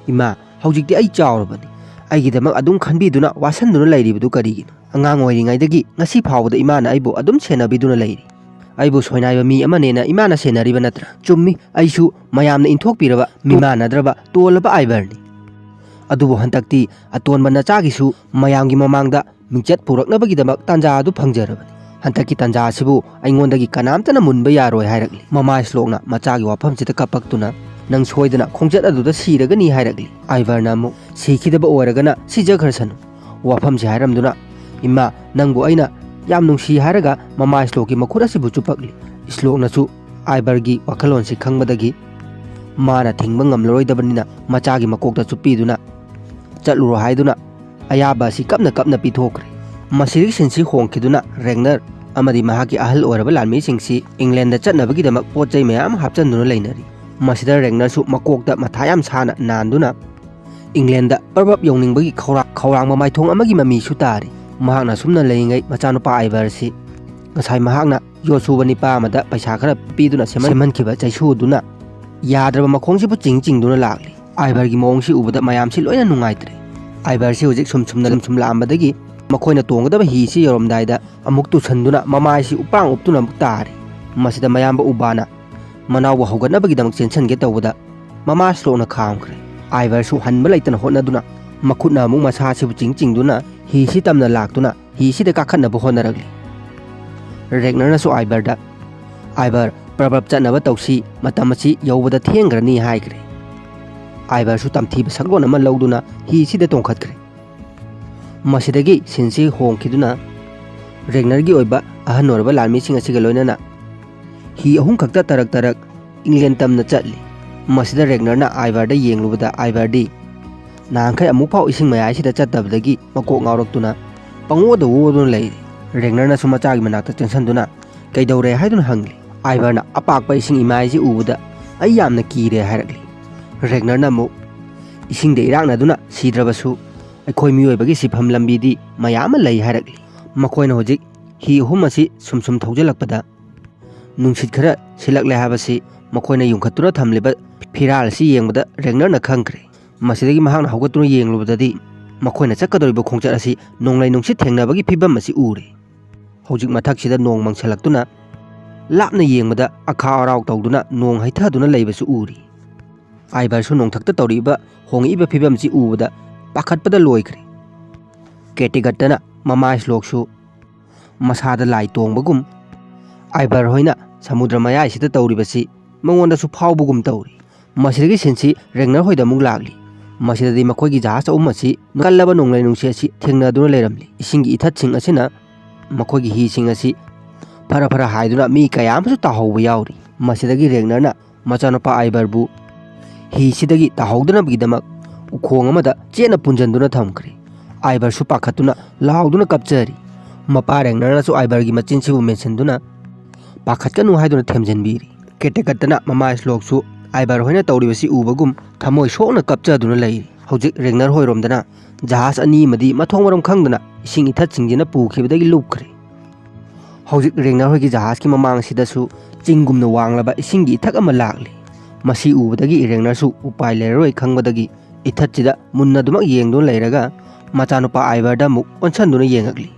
"ꯏꯃꯥ, ꯍꯧꯖꯤꯛꯇꯤ ꯑꯩ ꯆꯥꯎꯔꯕꯅꯤ꯫ ꯑꯩꯒꯤꯗꯃꯛ ꯑꯗꯨꯝ ꯈꯟꯕꯤꯗꯨꯅ ꯋꯥꯁꯟꯗꯨꯅ ꯂꯩꯔꯤꯕꯗꯨ ꯀꯔꯤꯒꯤꯅꯣ? ꯑꯉꯥꯡ ꯑꯣꯏꯔꯤꯉꯩꯗꯒꯤ ꯉꯁꯤ ꯐꯥꯎꯕꯗ ꯏꯃꯥꯅ ꯑꯩꯕꯨ ꯑꯗꯨꯝ ꯁꯦꯟꯅꯕꯤꯗꯨꯅ ꯂꯩꯔꯤ꯫ ꯑꯩꯕꯨ ꯁꯣꯏꯅꯥꯏꯕ ꯃꯤ ꯑꯃꯅꯦꯅ ꯏꯃꯥꯅ ꯁꯦꯟꯅꯔꯤꯕ ꯅꯠꯇ꯭ꯔꯥ? ꯆꯨꯝꯃꯤ, ꯑꯩꯁꯨ ꯃꯌꯥꯝꯅ ꯏꯟꯊꯣꯛꯄꯤꯔꯕ, ꯃꯤꯃꯥꯟꯅꯗ꯭ꯔꯕ, ꯇꯣꯜꯂꯕ ꯑꯥꯏꯕꯔꯅꯤ꯫ ꯑꯗꯨꯕꯨ ꯍꯟꯗꯛꯇꯤ ꯑꯇꯣꯟꯕ ꯅꯆꯥꯒꯤꯁꯨ ꯃꯌꯥꯝꯒꯤ ꯃꯃꯥꯡꯗ ꯃꯤꯡꯆꯠ ꯄꯨꯔꯛꯅꯕꯒꯤꯗꯃꯛ ꯇꯥꯟꯖꯥ ꯑꯗꯨ ꯐꯪꯖꯔꯕꯅꯤ꯫ ꯍꯟꯗꯛꯀꯤ ꯇꯥꯟꯖꯥ ꯑꯁꯤꯕꯨ ꯑꯩꯉꯣꯟꯗꯒꯤ ꯀꯅꯥꯝꯇꯅ ꯃꯨꯟꯕ ꯌꯥꯔꯣꯏ ꯍꯥꯏꯔꯛꯂꯤ꯫ ꯃꯃꯥ ꯁ꯭ꯂꯣꯛꯅ ꯃꯆꯥꯒꯤ ꯋꯥꯐꯝꯁꯤꯗ ꯀꯞꯄꯛꯇꯨꯅ, "ꯅꯪ ꯁꯣꯏꯗꯅ ꯈꯣꯡꯆꯠ ꯑꯗꯨꯗ ꯁꯤꯔꯒꯅꯤ" ꯍꯥꯏꯔꯛꯂꯤ꯫ ꯑꯥꯏꯕꯔꯅ ꯑꯃꯨꯛ, "ꯁꯤꯈꯤꯗꯕ ꯑꯣꯏꯔꯒꯅ ꯁꯤꯖꯈ꯭ꯔꯁꯅꯨ꯫ ꯋꯥꯐꯝꯁꯤ ꯍꯥꯏꯔꯝꯗꯨꯅ, ꯏꯃꯥ, ꯅꯪꯕꯨ ꯑꯩꯅ ꯌꯥꯝ ꯅꯨꯡꯁꯤ" ꯍꯥꯏꯔꯒ ꯃꯃꯥ ꯁ꯭ꯂꯣꯛꯀꯤ ꯃꯈꯨꯠ ꯑꯁꯤꯕꯨ ꯆꯨꯞꯄꯛꯂꯤ꯫ ꯁ꯭ꯂꯣꯛꯅꯁꯨ ꯑꯥꯏꯕꯔꯒꯤ ꯋꯥꯈꯜꯂꯣꯟꯁꯤ ꯈꯪꯕꯗꯒꯤ ꯃꯥꯅ ꯊꯤꯡꯕ ꯉꯝꯂꯔꯣꯏꯗꯕꯅꯤꯅ ꯃꯆꯥꯒꯤ ꯃꯀꯣꯛꯇ ꯆꯨꯞꯄꯤꯗꯨꯅ, "ꯆꯠꯂꯨꯔꯣ" ꯍꯥꯏꯗꯨꯅ ꯑꯌꯥꯕ ꯑꯁꯤ ꯀꯞꯅ ꯀꯞꯅ ꯄꯤꯊꯣꯛꯈ꯭ꯔꯦ꯫ ꯃꯁꯤꯗꯒꯤ ꯁꯤꯟꯁꯤ ꯍꯣꯡꯈꯤꯗꯨꯅ ꯔꯦꯒꯅꯔ ꯑꯃꯗꯤ ꯃꯍꯥꯛꯀꯤ ꯑꯍꯜ ꯑꯣꯏꯔꯕ ꯂꯥꯟꯃꯤꯁꯤꯡꯁꯤ ꯏꯪꯂꯦꯟꯗ ꯆꯠꯅꯕꯒꯤꯗꯃꯛ ꯄꯣꯠ ꯆꯩ ꯃꯌꯥꯝ ꯍꯥꯞꯆꯤꯟꯗꯨꯅ ꯂꯩꯅꯔꯤ꯫ ꯃꯁꯤꯗ ꯔꯦꯒꯅꯔꯁꯨ ꯃꯀꯣꯛꯇ ꯃꯊꯥ ꯌꯥꯝ ꯁꯥꯅ ꯅꯥꯟꯗꯨꯅ ꯏꯪꯂꯦꯟꯗ ꯄꯔꯕꯞ ꯌꯧꯅꯤꯡꯕꯒꯤ ꯈꯧꯔꯥ-, ꯈꯧꯔꯥꯡꯕ ꯃꯥꯏꯊꯣꯡ ꯑꯃꯒꯤ ꯃꯃꯤꯁꯨ ꯇꯥꯔꯤ꯫ ꯃꯍꯥꯛꯅ ꯁꯨꯝꯅ ꯂꯩꯔꯤꯉꯩ ꯃꯆꯥꯅꯨꯄꯥ ꯑꯥꯏꯕꯔꯁꯤ ꯉꯁꯥꯏ ꯃꯍꯥꯛꯅ ꯌꯣꯠ ꯁꯨꯕ ꯅꯤꯄꯥ ꯑꯃꯗ ꯄꯩꯁꯥ ꯈꯔ ꯄꯤꯗꯨꯅ ꯁꯦꯝꯍꯟ-, ꯁꯦꯝꯍꯟꯈꯤꯕ ꯆꯩꯁꯨꯗꯨꯅ ꯌꯥꯗ꯭ꯔꯕ ꯃꯈꯣꯡꯁꯤꯕꯨ ꯆꯤꯡ ꯆꯤꯡꯗꯨꯅ ꯂꯥꯛꯂꯤ꯫ ꯑꯥꯏꯕꯔꯒꯤ ꯃꯑꯣꯡꯁꯤ ꯎꯕꯗ ꯃꯌꯥꯝꯁꯤ ꯂꯣꯏꯅ ꯅꯨꯡꯉꯥꯏꯇ꯭ꯔꯦ꯫ ꯑꯥꯏꯕꯔꯁꯤ ꯍꯧꯖꯤꯛ ꯁꯨꯝ ꯁꯨꯝꯅ ꯁꯨꯝ ꯂꯥꯛꯑꯝꯕꯗꯒꯤ ꯃꯈꯣꯏꯅ ꯇꯣꯡꯒꯗꯕ ꯍꯤꯁꯤ ꯌꯧꯔꯝꯗꯥꯏꯗ ꯑꯃꯨꯛ ꯇꯨꯁꯟꯗꯨꯅ ꯃꯃꯥꯏꯁꯤ ꯎꯄꯥꯡ ꯎꯞꯇꯨꯅ ꯑꯃꯨꯛ ꯇꯥꯔꯤ꯫ ꯃꯁꯤꯗ ꯃꯌꯥꯝꯕ ꯎꯕꯥꯅ ꯃꯅꯥꯎꯕꯨ ꯍꯧꯒꯠꯅꯕꯒꯤꯗꯃꯛ ꯆꯦꯟꯁꯤꯟꯒꯦ ꯇꯧꯕꯗ ꯃꯃꯥ ꯁ꯭ꯂꯣꯛꯅ ꯈꯥꯝꯈ꯭ꯔꯦ꯫ ꯑꯥꯏꯕꯔꯁꯨ ꯍꯟꯕ ꯂꯩꯇꯅ ꯍꯣꯠꯅꯗꯨꯅ ꯃꯈꯨꯠꯅ ꯑꯃꯨꯛ ꯃꯁꯥꯁꯤꯕꯨ ꯆꯤꯡ ꯆꯤꯡꯗꯨꯅ ꯍꯤꯁꯤ ꯇꯝꯅ ꯂꯥꯛꯇꯨꯅ ꯍꯤꯁꯤꯗ ꯀꯥꯈꯠꯅꯕ ꯍꯣꯠꯅꯔꯛꯂꯤ꯫ ꯔꯦꯒꯅꯔꯅꯁꯨ ꯑꯥꯏꯕꯔꯗ, "ꯑꯥꯏꯕꯔ, ꯄ꯭ꯔꯕꯞ ꯆꯠꯅꯕ ꯇꯧꯁꯤ, ꯃꯇꯝ ꯑꯁꯤ ꯌꯧꯕꯗ ꯊꯦꯡꯈ꯭ꯔꯅꯤ" ꯍꯥꯏꯈ꯭ꯔꯦ꯫ ꯑꯥꯏꯕꯔꯁꯨ ꯇꯝꯊꯤꯕ ꯁꯛꯂꯣꯟ ꯑꯃ ꯂꯧꯗꯨꯅ ꯍꯤꯁꯤꯗ ꯇꯣꯡꯈꯠꯈ꯭ꯔꯦ꯫ ꯃꯁꯤꯗꯒꯤ ꯁꯤꯟꯁꯤ ꯍꯣꯡꯈꯤꯗꯨꯅ ꯔꯦꯒꯅꯔꯒꯤ ꯑꯣꯏꯕ ꯑꯍꯟ ꯑꯣꯏꯔꯕ ꯂꯥꯟꯃꯤꯁꯤꯡ ꯑꯁꯤꯒ ꯂꯣꯏꯅꯅ ꯍꯤ ꯑꯍꯨꯝ ꯈꯛꯇ ꯇꯔꯛ ꯇꯔꯛ ꯏꯪꯂꯦꯟ ꯇꯝꯅ ꯆꯠꯂꯤ꯫ ꯃꯁꯤꯗ ꯔꯦꯒꯅꯔꯅ ꯑꯥꯏꯕꯔꯗ ꯌꯦꯡꯂꯨꯕꯗ ꯑꯥꯏꯕꯔꯗꯤ ꯅꯍꯥꯟꯈꯩ ꯑꯃꯨꯛꯐꯥꯎ ꯏꯁꯤꯡ ꯃꯌꯥꯏꯁꯤꯗ ꯆꯠꯇꯕꯗꯒꯤ ꯃꯀꯣꯛ ꯉꯥꯎꯔꯛꯇꯨꯅ ꯄꯪꯑꯣꯗ ꯑꯣꯗꯨꯅ ꯂꯩꯔꯤ꯫ ꯔꯦꯒꯅꯔꯅꯁꯨ ꯃꯆꯥꯒꯤ ꯃꯅꯥꯛꯇ ꯆꯪꯁꯤꯟꯗꯨꯅ, "ꯀꯩꯗꯧꯔꯦ?" ꯍꯥꯏꯗꯨꯅ ꯍꯪꯂꯤ꯫ ꯑꯥꯏꯕꯔꯅ ꯑꯄꯥꯛꯄ ꯏꯁꯤꯡ ꯏꯃꯥꯏꯁꯤ ꯎꯕꯗ, "ꯑꯩ ꯌꯥꯝꯅ ꯀꯤꯔꯦ" ꯍꯥꯏꯔꯛꯂꯤ꯫ ꯔꯦꯒꯅꯔꯅ ꯑꯃꯨꯛ, "ꯏꯁꯤꯡꯗ ꯏꯔꯥꯛꯅꯗꯨꯅ ꯁꯤꯗ꯭ꯔꯕꯁꯨ ꯑꯩꯈꯣꯏ ꯃꯤꯑꯣꯏꯕꯒꯤ ꯁꯤꯐꯝ ꯂꯝꯕꯤꯗꯤ ꯃꯌꯥꯝ ꯑꯃ ꯂꯩ" ꯍꯥꯏꯔꯛꯂꯤ꯫ ꯃꯈꯣꯏꯅ ꯍꯧꯖꯤꯛ ꯍꯤ ꯑꯍꯨꯝ ꯑꯁꯤ ꯁꯨꯝ ꯁꯨꯝ ꯊꯧꯖꯤꯜꯂꯛꯄꯗ ꯅꯨꯡꯁꯤꯠ ꯈꯔ ꯁꯤꯜꯂꯛꯂꯦ ꯍꯥꯏꯕꯁꯤ ꯃꯈꯣꯏꯅ ꯌꯨꯡꯈꯠꯇꯨꯅ ꯊꯝꯂꯤꯕ ꯐꯤꯔꯥꯜ ꯑꯁꯤ ꯌꯦꯡꯕꯗ ꯔꯦꯒꯅꯔꯅ ꯈꯪꯈ꯭ꯔꯦ꯫ ꯃꯁꯤꯗꯒꯤ ꯃꯍꯥꯛꯅ ꯍꯧꯒꯠꯇꯨꯅ ꯌꯦꯡꯂꯨꯕꯗꯗꯤ ꯃꯈꯣꯏꯅ ꯆꯠꯀꯗꯧꯔꯤꯕ ꯈꯣꯡꯆꯠ ꯑꯁꯤ ꯅꯣꯡꯂꯩ ꯅꯨꯡꯁꯤꯠ ꯊꯦꯡꯅꯕꯒꯤ ꯐꯤꯕꯝ ꯑꯁꯤ ꯎꯔꯦ꯫ ꯍꯧꯖꯤꯛ ꯃꯊꯛꯁꯤꯗ ꯅꯣꯡ ꯃꯪꯁꯜꯂꯛꯇꯨꯅ ꯂꯥꯞꯅ ꯌꯦꯡꯕꯗ ꯑꯈꯥ ꯑꯔꯥꯎ ꯇꯧꯗꯨꯅ ꯅꯣꯡ ꯍꯩꯊꯗꯨꯅ ꯂꯩꯕꯁꯨ ꯎꯔꯤ꯫ ꯑꯥꯏꯕꯔꯁꯨ ꯅꯣꯡꯊꯛꯇ ꯇꯧꯔꯤꯕ ꯍꯣꯡꯉꯛꯏꯕ ꯐꯤꯕꯝꯁꯤ ꯎꯕꯗ ꯄꯥꯈꯠꯄꯗ ꯂꯣꯏꯈ꯭ꯔꯦ꯫ ꯀꯦꯇꯤꯒꯠꯇꯅ ꯃꯃꯥ ꯁ꯭ꯂꯣꯛꯁꯨ ꯃꯁꯥꯗ ꯂꯥꯏ ꯇꯣꯡꯕꯒꯨꯝ, ꯑꯥꯏꯕꯔ ꯍꯣꯏꯅ ꯁꯃꯨꯗ꯭ꯔ ꯃꯌꯥꯏꯁꯤꯗ ꯇꯧꯔꯤꯕꯁꯤ ꯃꯉꯣꯟꯗꯁꯨ ꯐꯥꯎꯕꯒꯨꯝ ꯇꯧꯔꯤ꯫ ꯃꯁꯤꯗꯒꯤ ꯁꯤꯟꯁꯤ ꯔꯦꯒꯅꯔ ꯍꯣꯏꯗ ꯑꯃꯨꯛ ꯂꯥꯛꯂꯤ꯫ ꯃꯁꯤꯗꯗꯤ ꯃꯈꯣꯏꯒꯤ ꯖꯍꯥꯖ ꯑꯍꯨꯝ ꯑꯁꯤ ꯀꯜꯂꯕ ꯅꯣꯡꯂꯩ ꯅꯨꯡꯁꯤꯠ ꯑꯁꯤ ꯊꯦꯡꯅꯗꯨꯅ ꯂꯩꯔꯝꯂꯤ꯫ ꯏꯁꯤꯡꯒꯤ ꯏꯊꯠꯁꯤꯡ ꯑꯁꯤꯅ ꯃꯈꯣꯏꯒꯤ ꯍꯤꯁꯤꯡ ꯑꯁꯤ ꯐꯔ ꯐꯔ ꯍꯥꯏꯗꯨꯅ ꯃꯤ ꯀꯌꯥ ꯑꯃꯁꯨ ꯇꯥꯍꯧꯕ ꯌꯥꯎꯔꯤ꯫ ꯃꯁꯤꯗꯒꯤ ꯔꯦꯒꯅꯔꯅ ꯃꯆꯥꯅꯨꯄꯥ ꯑꯥꯏꯕꯔꯕꯨ ꯍꯤꯁꯤꯗꯒꯤ ꯇꯥꯍꯧꯗꯅꯕꯒꯤꯗꯃꯛ ꯎꯈꯣꯡ ꯑꯃꯗ ꯆꯦꯠꯅ ꯄꯨꯟꯁꯤꯟꯗꯨꯅ ꯊꯝꯈ꯭ꯔꯦ꯫ ꯑꯥꯏꯕꯔꯁꯨ ꯄꯥꯈꯠꯇꯨꯅ ꯂꯥꯎꯗꯨꯅ ꯀꯞꯆꯔꯤ꯫ ꯃꯄꯥ ꯔꯦꯒꯅꯔꯅꯁꯨ ꯑꯥꯏꯕꯔꯒꯤ ꯃꯆꯤꯟꯁꯤꯕꯨ ꯃꯦꯟꯁꯤꯟꯗꯨꯅ ꯄꯥꯈꯠꯀꯅꯨ ꯍꯥꯏꯗꯨꯅ ꯊꯦꯝꯖꯤꯟꯕꯤꯔꯤ꯫ ꯀꯦꯇꯦꯀꯠꯇꯅ ꯃꯃꯥ ꯁ꯭ꯂꯣꯛꯁꯨ ꯑꯥꯏꯕꯔ ꯍꯣꯏꯅ ꯇꯧꯔꯤꯕꯁꯤ ꯎꯕꯒꯨꯝ ꯊꯃꯣꯏ ꯁꯣꯛꯅ ꯀꯞꯆꯗꯨꯅ ꯂꯩꯔꯤ꯫ ꯍꯧꯖꯤꯛ ꯔꯦꯒꯅꯔ ꯍꯣꯏꯔꯣꯝꯗꯅ ꯖꯍꯥꯖ ꯑꯅꯤ ꯑꯃꯗꯤ ꯃꯊꯣꯡ ꯃꯔꯝ ꯈꯪꯗꯅ ꯏꯁꯤꯡ ꯏꯊꯠꯁꯤꯡꯁꯤꯅ ꯄꯨꯈꯤꯕꯗꯒꯤ ꯂꯨꯞꯈ꯭ꯔꯦ꯫ ꯍꯧꯖꯤꯛ ꯔꯦꯒꯅꯔ ꯍꯣꯏꯒꯤ ꯖꯍꯥꯖꯀꯤ ꯃꯃꯥꯡꯁꯤꯗꯁꯨ ꯆꯤꯡꯒꯨꯝꯅ ꯋꯥꯡꯂꯕ ꯏꯁꯤꯡꯒꯤ ꯏꯊꯛ ꯑꯃ ꯂꯥꯛꯂꯤ꯫ ꯃꯁꯤ ꯎꯕꯗꯒꯤ ꯔꯦꯒꯅꯔꯁꯨ ꯎꯄꯥꯏ ꯂꯩꯔꯔꯣꯏ ꯈꯪꯕꯗꯒꯤ ꯏꯊꯠꯁꯤꯗ ꯃꯨꯟꯅ ꯑꯗꯨꯃꯛ ꯌꯦꯡꯗꯨꯅ ꯂꯩꯔꯒ ꯃꯆꯥꯅꯨꯄꯥ ꯑꯥꯏꯕꯔꯗ ꯑꯃꯨꯛ ꯑꯣꯟꯁꯤꯟꯗꯨꯅ ꯌꯦꯡꯉꯛꯂꯤ꯫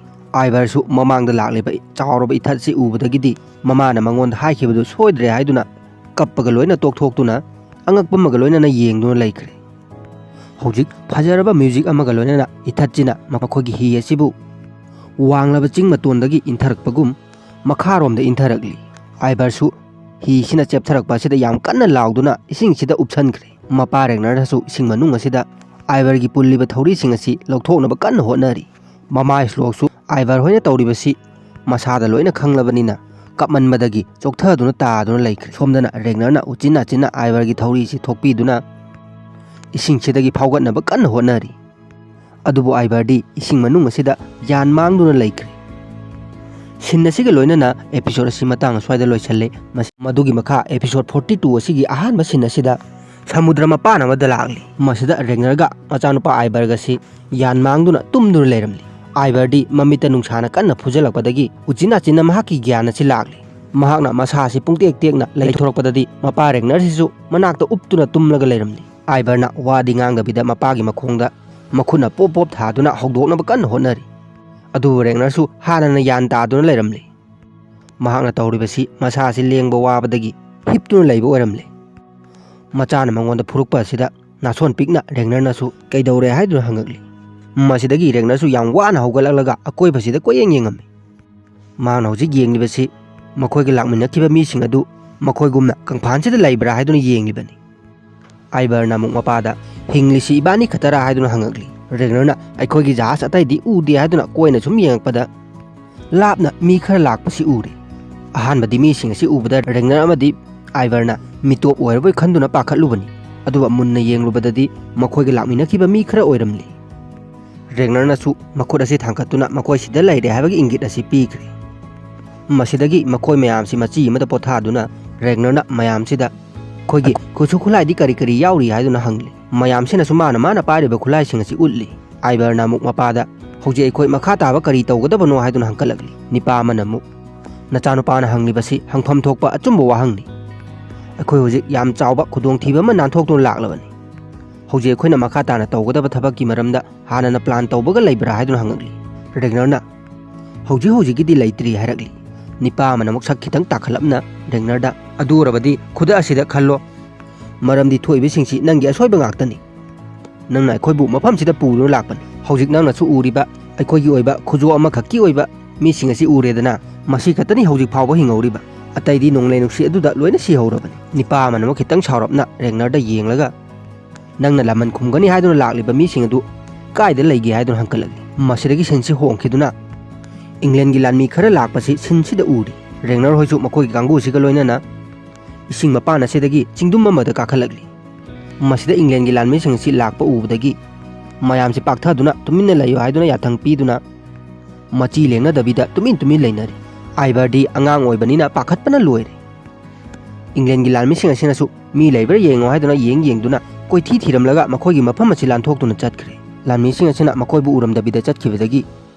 ꯑꯥꯏꯕꯔꯁꯨ ꯃꯃꯥꯡꯗ ꯂꯥꯛꯂꯤꯕ ꯆꯥꯎꯔꯕ ꯏꯊꯠꯁꯤ ꯎꯕꯗꯒꯤꯗꯤ ꯃꯃꯥꯅ ꯃꯉꯣꯟꯗ ꯍꯥꯏꯈꯤꯕꯗꯨ ꯁꯣꯏꯗ꯭ꯔꯦ ꯍꯥꯏꯗꯨꯅ ꯀꯞꯄꯒ ꯂꯣꯏꯅ ꯇꯣꯛꯊꯣꯛꯇꯨꯅ ꯑꯉꯛꯄ ꯑꯃꯒ ꯂꯣꯏꯅꯅ ꯌꯦꯡꯗꯨꯅ ꯂꯩꯈ꯭ꯔꯦ꯫ ꯍꯧꯖꯤꯛ ꯐꯖꯔꯕ ꯃ꯭ꯌꯨꯖꯤꯛ ꯑꯃꯒ ꯂꯣꯏꯅꯅ ꯏꯊꯠꯁꯤꯅ ꯃꯈꯣꯏꯒꯤ ꯍꯤ ꯑꯁꯤꯕꯨ ꯋꯥꯡꯂꯕ ꯆꯤꯡ ꯃꯇꯣꯟꯗꯒꯤ ꯏꯟꯊꯔꯛꯄꯒꯨꯝ ꯃꯈꯥꯔꯣꯝꯗ ꯏꯟꯊꯔꯛꯂꯤ꯫ ꯑꯥꯏꯕꯔꯁꯨ ꯍꯤꯁꯤꯅ ꯆꯦꯞꯊꯔꯛꯄ ꯑꯁꯤꯗ ꯌꯥꯝ ꯀꯟꯅ ꯂꯥꯎꯗꯨꯅ ꯏꯁꯤꯡꯁꯤꯗ ꯎꯞꯁꯟꯈ꯭ꯔꯦ꯫ ꯃꯄꯥ ꯔꯦꯒꯅꯔꯅꯁꯨ ꯏꯁꯤꯡ ꯃꯅꯨꯡ ꯑꯁꯤꯗ ꯑꯥꯏꯕꯔꯒꯤ ꯄꯨꯜꯂꯤꯕ ꯊꯧꯔꯤꯁꯤꯡ ꯑꯁꯤ ꯂꯧꯊꯣꯛꯅꯕ ꯀꯟꯅ ꯍꯣꯠꯅꯔꯤ꯫ ꯃꯃꯥ ꯁ꯭ꯂꯣꯛꯁꯨ ꯑꯥꯏꯕꯔ ꯍꯣꯏꯅ ꯇꯧꯔꯤꯕꯁꯤ ꯃꯁꯥꯗ ꯂꯣꯏꯅ ꯈꯪꯂꯕꯅꯤꯅ ꯀꯞꯃꯟꯕꯗꯒꯤ ꯆꯣꯛꯊꯗꯨꯅ ꯇꯥꯗꯨꯅ ꯂꯩꯈ꯭ꯔꯦ꯫ ꯁꯣꯝꯗꯅ ꯔꯦꯒꯅꯔꯅ ꯎꯆꯤꯟ ꯅꯥꯆꯤꯟꯅ ꯑꯥꯏꯕꯔꯒꯤ ꯊꯧꯔꯤꯁꯤ ꯊꯣꯛꯄꯤꯗꯨꯅ ꯏꯁꯤꯡꯁꯤꯗꯒꯤ ꯐꯥꯎꯒꯠꯅꯕ ꯀꯟꯅ ꯍꯣꯠꯅꯔꯤ꯫ ꯑꯗꯨꯕꯨ ꯑꯥꯏꯕꯔꯗꯤ ꯏꯁꯤꯡ ꯃꯅꯨꯡ ꯑꯁꯤꯗ ꯌꯥꯟ ꯃꯥꯡꯗꯨꯅ ꯂꯩꯈ꯭ꯔꯦ꯫ ꯁꯤꯟ ꯑꯁꯤꯒ ꯂꯣꯏꯅꯅ ꯑꯦꯄꯤꯁꯣꯗ ꯑꯁꯤ ꯃꯇꯥꯡ ꯑꯁ꯭ꯋꯥꯏꯗ ꯂꯣꯏꯁꯜꯂꯦ꯫ ꯃꯁꯤ, ꯃꯗꯨꯒꯤ ꯃꯈꯥ ꯑꯦꯄꯤꯁꯣꯗ ꯐꯣꯔꯇꯤ ꯇꯨ ꯑꯁꯤꯒꯤ ꯑꯍꯥꯟꯕ ꯁꯤꯟ ꯑꯁꯤꯗ ꯁꯃꯨꯗ꯭ꯔ ꯃꯄꯥꯟ ꯑꯃꯗ ꯂꯥꯛꯂꯤ꯫ ꯃꯁꯤꯗ ꯔꯦꯒꯅꯔꯒ ꯃꯆꯥꯅꯨꯄꯥ ꯑꯥꯏꯕꯔꯒꯁꯤ ꯌꯥꯟ ꯃꯥꯡꯗꯨꯅ ꯇꯨꯝꯗꯨꯅ ꯂꯩꯔꯝꯂꯤ꯫ ꯑꯥꯏꯕꯔꯗꯤ ꯃꯃꯤꯠꯇ ꯅꯨꯡꯁꯥꯅ ꯀꯟꯅ ꯐꯨꯖꯜꯂꯛꯄꯗꯒꯤ ꯎꯆꯤꯟ ꯅꯥꯆꯤꯟꯅ ꯃꯍꯥꯛꯀꯤ ꯒ꯭ꯌꯥꯟ ꯑꯁꯤ ꯂꯥꯛꯂꯤ꯫ ꯃꯍꯥꯛꯅ ꯃꯁꯥ ꯑꯁꯤ ꯄꯨꯡꯇꯦꯛ ꯇꯦꯛꯅ ꯂꯩꯊꯣꯔꯛꯄꯗꯗꯤ ꯃꯄꯥ ꯔꯦꯒꯅꯔꯁꯤꯁꯨ ꯃꯅꯥꯛꯇ ꯎꯞꯇꯨꯅ ꯇꯨꯝꯂꯒ ꯂꯩꯔꯝꯂꯤ꯫ ꯑꯥꯏꯕꯔꯅ ꯋꯥꯗꯤ ꯉꯥꯡꯗꯕꯤꯗ ꯃꯄꯥꯒꯤ ꯃꯈꯣꯡꯗ ꯃꯈꯨꯠꯅ ꯄꯣꯞ ꯄꯣꯞ ꯊꯥꯗꯨꯅ ꯍꯧꯗꯣꯛꯅꯕ ꯀꯟꯅ ꯍꯣꯠꯅꯔꯤ꯫ ꯑꯗꯨꯕꯨ ꯔꯦꯒꯅꯔꯁꯨ ꯍꯥꯟꯅꯅ ꯌꯥꯟ ꯇꯥꯗꯨꯅ ꯂꯩꯔꯝꯂꯤ꯫ ꯃꯍꯥꯛꯅ ꯇꯧꯔꯤꯕꯁꯤ ꯃꯁꯥꯁꯤ ꯂꯦꯡꯕ ꯋꯥꯕꯗꯒꯤ ꯍꯤꯞꯇꯨꯅ ꯂꯩꯕ ꯑꯣꯏꯔꯝꯂꯦ꯫ ꯃꯆꯥꯅ ꯃꯉꯣꯟꯗ ꯐꯨꯔꯛꯄ ꯑꯁꯤꯗ ꯅꯥꯁꯣꯟ ꯄꯤꯛꯅ ꯔꯦꯒꯅꯔꯅꯁꯨ "ꯀꯩꯗꯧꯔꯦ?" ꯍꯥꯏꯗꯨꯅ ꯍꯪꯉꯛꯂꯤ꯫ ꯃꯁꯤꯗꯒꯤ ꯔꯦꯒꯅꯔꯁꯨ ꯌꯥꯝ ꯋꯥꯅ ꯍꯧꯒꯠꯂꯛꯂꯒ ꯑꯀꯣꯏꯕꯁꯤꯗ ꯀꯣꯏꯌꯦꯡ ꯌꯦꯡꯉꯝꯃꯤ꯫ ꯃꯍꯥꯛꯅ ꯍꯧꯖꯤꯛ ꯌꯦꯡꯂꯤꯕꯁꯤ ꯃꯈꯣꯏꯒ ꯂꯥꯛꯃꯤꯟꯅꯈꯤꯕ ꯃꯤꯁꯤꯡ ꯑꯗꯨ ꯃꯈꯣꯏꯒꯨꯝꯅ ꯀꯪꯐꯥꯟꯁꯤꯗ ꯂꯩꯕ꯭ꯔꯥ ꯍꯥꯏꯗꯨꯅ ꯌꯦꯡꯂꯤꯕꯅꯤ꯫ ꯑꯥꯏꯕꯔꯅ ꯑꯃꯨꯛ ꯃꯄꯥꯗ "ꯍꯤꯡꯂꯤꯁꯤ ꯏꯕꯥꯅꯤ ꯈꯛꯇꯔꯥ?" ꯍꯥꯏꯗꯨꯅ ꯍꯪꯉꯛꯂꯤ꯫ ꯔꯦꯒꯅꯔꯅ "ꯑꯩꯈꯣꯏꯒꯤ ꯖꯍꯥꯖ ꯑꯇꯩꯗꯤ ꯎꯗꯦ" ꯍꯥꯏꯗꯨꯅ ꯀꯣꯏꯅ ꯁꯨꯝ ꯌꯦꯡꯉꯛꯄꯗ ꯂꯥꯞꯅ ꯃꯤ ꯈꯔ ꯂꯥꯛꯄꯁꯤ ꯎꯔꯦ꯫ ꯑꯍꯥꯟꯕꯗꯤ ꯃꯤꯁꯤꯡ ꯑꯁꯤ ꯎꯕꯗ ꯔꯦꯒꯅꯔ ꯑꯃꯗꯤ ꯑꯥꯏꯕꯔꯅ ꯃꯤꯇꯣꯞ ꯑꯣꯏꯔꯕꯣꯏ ꯈꯟꯗꯨꯅ ꯄꯥꯈꯠꯂꯨꯕꯅꯤ꯫ ꯑꯗꯨꯒ ꯃꯨꯟꯅ ꯌꯦꯡꯂꯨꯕꯗꯗꯤ ꯃꯈꯣꯏꯒ ꯂꯥꯛꯃꯤꯟꯅꯈꯤꯕ ꯃꯤ ꯈꯔ ꯑꯣꯏꯔꯝꯂꯤ꯫ ꯔꯦꯒꯅꯔꯅꯁꯨ ꯃꯈꯨꯠ ꯑꯁꯤ ꯊꯥꯡꯒꯠꯇꯨꯅ ꯃꯈꯣꯏ ꯁꯤꯗ ꯂꯩꯔꯦ ꯍꯥꯏꯕꯒꯤ ꯏꯪꯒꯤꯠ ꯑꯁꯤ ꯄꯤꯈ꯭ꯔꯦ꯫ ꯃꯁꯤꯗꯒꯤ ꯃꯈꯣꯏ ꯃꯌꯥꯝꯁꯤ ꯃꯆꯤ ꯑꯃꯗ ꯄꯣꯊꯥꯗꯨꯅ ꯔꯦꯒꯅꯔꯅ ꯃꯌꯥꯝꯁꯤꯗ "ꯑꯩꯈꯣꯏꯒꯤ ꯈꯨꯠꯁꯨ ꯈꯨꯠꯂꯥꯏꯗꯤ ꯀꯔꯤ ꯀꯔꯤ ꯌꯥꯎꯔꯤ?" ꯍꯥꯏꯗꯨꯅ ꯍꯪꯂꯤ꯫ ꯃꯌꯥꯝꯁꯤꯅꯁꯨ ꯃꯥꯅ ꯃꯥꯅ ꯄꯥꯏꯔꯤꯕ ꯈꯨꯠꯂꯥꯏꯁꯤꯡ ꯑꯁꯤ ꯎꯠꯂꯤ꯫ ꯑꯥꯏꯕꯔꯅ ꯑꯃꯨꯛ ꯃꯄꯥꯗ "ꯍꯧꯖꯤꯛ ꯑꯩꯈꯣꯏ ꯃꯈꯥ ꯇꯥꯕ ꯀꯔꯤ ꯇꯧꯒꯗꯕꯅꯣ?" ꯍꯥꯏꯗꯨꯅ ꯍꯪꯀꯠꯂꯛꯂꯤ꯫ ꯅꯤꯄꯥ ꯑꯃꯅ ꯑꯃꯨꯛ "ꯅꯆꯥꯅꯨꯄꯥꯅ ꯍꯪꯂꯤꯕꯁꯤ ꯍꯪꯐꯝ ꯊꯣꯛꯄ ꯑꯆꯨꯝꯕ ꯋꯥꯍꯪꯅꯤ꯫ ꯑꯩꯈꯣꯏ ꯍꯧꯖꯤꯛ ꯌꯥꯝ ꯆꯥꯎꯕ ꯈꯨꯗꯣꯡꯊꯤꯕ ꯑꯃ ꯅꯥꯟꯊꯣꯛꯇꯨꯅ ꯂꯥꯛꯂꯕꯅꯤ꯫ ꯍꯧꯖꯤꯛ ꯑꯩꯈꯣꯏꯅ ꯃꯈꯥ ꯇꯥꯅ ꯇꯧꯒꯗꯕ ꯊꯕꯛꯀꯤ ꯃꯔꯝꯗ ꯍꯥꯟꯅꯅ ꯄ꯭ꯂꯥꯟ ꯇꯧꯕꯒ ꯂꯩꯕ꯭ꯔꯥ?" ꯍꯥꯏꯗꯨꯅ ꯍꯪꯉꯛꯂꯤ꯫ ꯔꯦꯒꯅꯔꯅ "ꯍꯧꯖꯤꯛ ꯍꯧꯖꯤꯛꯀꯤꯗꯤ ꯂꯩꯇ꯭ꯔꯤ" ꯍꯥꯏꯔꯛꯂꯤ꯫ ꯅꯤꯄꯥ ꯑꯃꯅ ꯑꯃꯨꯛ ꯁꯛ ꯈꯤꯇꯪ ꯇꯥꯈꯠꯂꯞꯅ ꯔꯦꯒꯅꯔꯗ "ꯑꯗꯨ ꯑꯣꯏꯔꯕꯗꯤ ꯈꯨꯗꯛ ꯑꯁꯤꯗ ꯈꯜꯂꯣ꯫ ꯃꯔꯝꯗꯤ ꯊꯣꯛꯏꯕꯁꯤꯡꯁꯤ ꯅꯪꯒꯤ ꯑꯁꯣꯏꯕ ꯉꯥꯛꯇꯅꯤ꯫ ꯅꯪꯅ ꯑꯩꯈꯣꯏꯕꯨ ꯃꯐꯝꯁꯤꯗ ꯄꯨꯗꯨꯅ ꯂꯥꯛꯄꯅꯤ꯫ ꯍꯧꯖꯤꯛ ꯅꯪꯅꯁꯨ ꯎꯔꯤꯕ ꯑꯩꯈꯣꯏꯒꯤ ꯑꯣꯏꯕ ꯈꯨꯖꯣꯞ ꯑꯃꯈꯛꯀꯤ ꯑꯣꯏꯕ ꯃꯤꯁꯤꯡ ꯑꯁꯤ ꯎꯔꯦꯗꯅ, ꯃꯁꯤ ꯈꯛꯇꯅꯤ ꯍꯧꯖꯤꯛ ꯐꯥꯎꯕ ꯍꯤꯡꯍꯧꯔꯤꯕ꯫ ꯑꯇꯩꯗꯤ ꯅꯣꯡꯂꯩ ꯅꯨꯡꯁꯤꯠ ꯑꯗꯨꯗ ꯂꯣꯏꯅ ꯁꯤꯍꯧꯔꯕꯅꯤ꯫ ꯅꯤꯄꯥ ꯑꯃꯅ ꯑꯃꯨꯛ ꯈꯤꯇꯪ ꯁꯥꯎꯔꯞꯅ ꯔꯦꯒꯅꯔꯗ ꯌꯦꯡꯂꯒ "ꯅꯪꯅ ꯂꯃꯟ ꯈꯨꯝꯒꯅꯤ ꯍꯥꯏꯗꯨꯅ ꯂꯥꯛꯂꯤꯕ ꯃꯤꯁꯤꯡ ꯑꯗꯨ ꯀꯥꯏꯗ ꯂꯩꯒꯦ?" ꯍꯥꯏꯗꯨꯅ ꯍꯪꯀꯠꯂꯛꯂꯤ꯫ ꯃꯁꯤꯗꯒꯤ ꯁꯤꯟꯁꯤ ꯍꯣꯡꯈꯤꯗꯨꯅ ꯏꯪꯂꯦꯟꯒꯤ ꯂꯥꯟꯃꯤ ꯈꯔ ꯂꯥꯛꯄꯁꯤ ꯁꯤꯟꯁꯤꯗ ꯎꯔꯤ꯫ ꯔꯦꯒꯅꯔ ꯍꯣꯏꯁꯨ ꯃꯈꯣꯏꯒꯤ ꯀꯥꯡꯕꯨꯁꯤꯒ ꯂꯣꯏꯅꯅ ꯏꯁꯤꯡ ꯃꯄꯥꯟ ꯑꯁꯤꯗꯒꯤ ꯆꯤꯡꯗꯨꯝ ꯑꯃꯗ ꯀꯥꯈꯠꯂꯛꯂꯤ꯫ ꯃꯁꯤꯗ ꯏꯪꯂꯦꯟꯒꯤ ꯂꯥꯟꯃꯤꯁꯤꯡ ꯑꯁꯤ ꯂꯥꯛꯄ ꯎꯕꯗꯒꯤ ꯃꯌꯥꯝꯁꯤ ꯄꯥꯛꯊꯗꯨꯅ ꯇꯨꯃꯤꯟꯅ ꯂꯩꯌꯨ ꯍꯥꯏꯗꯨꯅ ꯌꯥꯊꯪ ꯄꯤꯗꯨꯅ ꯃꯆꯤ ꯂꯦꯡꯅꯗꯕꯤꯗ ꯇꯨꯃꯤꯟ ꯇꯨꯃꯤꯟ ꯂꯩꯅꯔꯤ꯫ ꯑꯥꯏꯕꯔꯗꯤ ꯑꯉꯥꯡ ꯑꯣꯏꯕꯅꯤꯅ ꯄꯥꯈꯠꯄꯅ ꯂꯣꯏꯔꯦ꯫ ꯏꯪꯂꯦꯟꯒꯤ ꯂꯥꯟꯃꯤꯁꯤꯡ ꯑꯁꯤꯅꯁꯨ ꯃꯤ ꯂꯩꯕ꯭ꯔꯥ ꯌꯦꯡꯉꯣ ꯍꯥꯏꯗꯨꯅ ꯌꯦꯡ ꯌꯦꯡꯗꯨꯅ ꯀꯣꯏꯊꯤ ꯊꯤꯔꯝꯂꯒ ꯃꯈꯣꯏꯒꯤ ꯃꯐꯝ ꯑꯁꯤ ꯂꯥꯟꯊꯣꯛꯇꯨꯅ ꯆꯠꯈ꯭ꯔꯦ꯫ ꯂꯥꯟꯃꯤꯁꯤꯡ ꯑꯁꯤꯅ ꯃꯈꯣꯏꯕꯨ ꯎꯔꯝꯗꯕꯤꯗ ꯆꯠꯈꯤꯕꯗꯒꯤ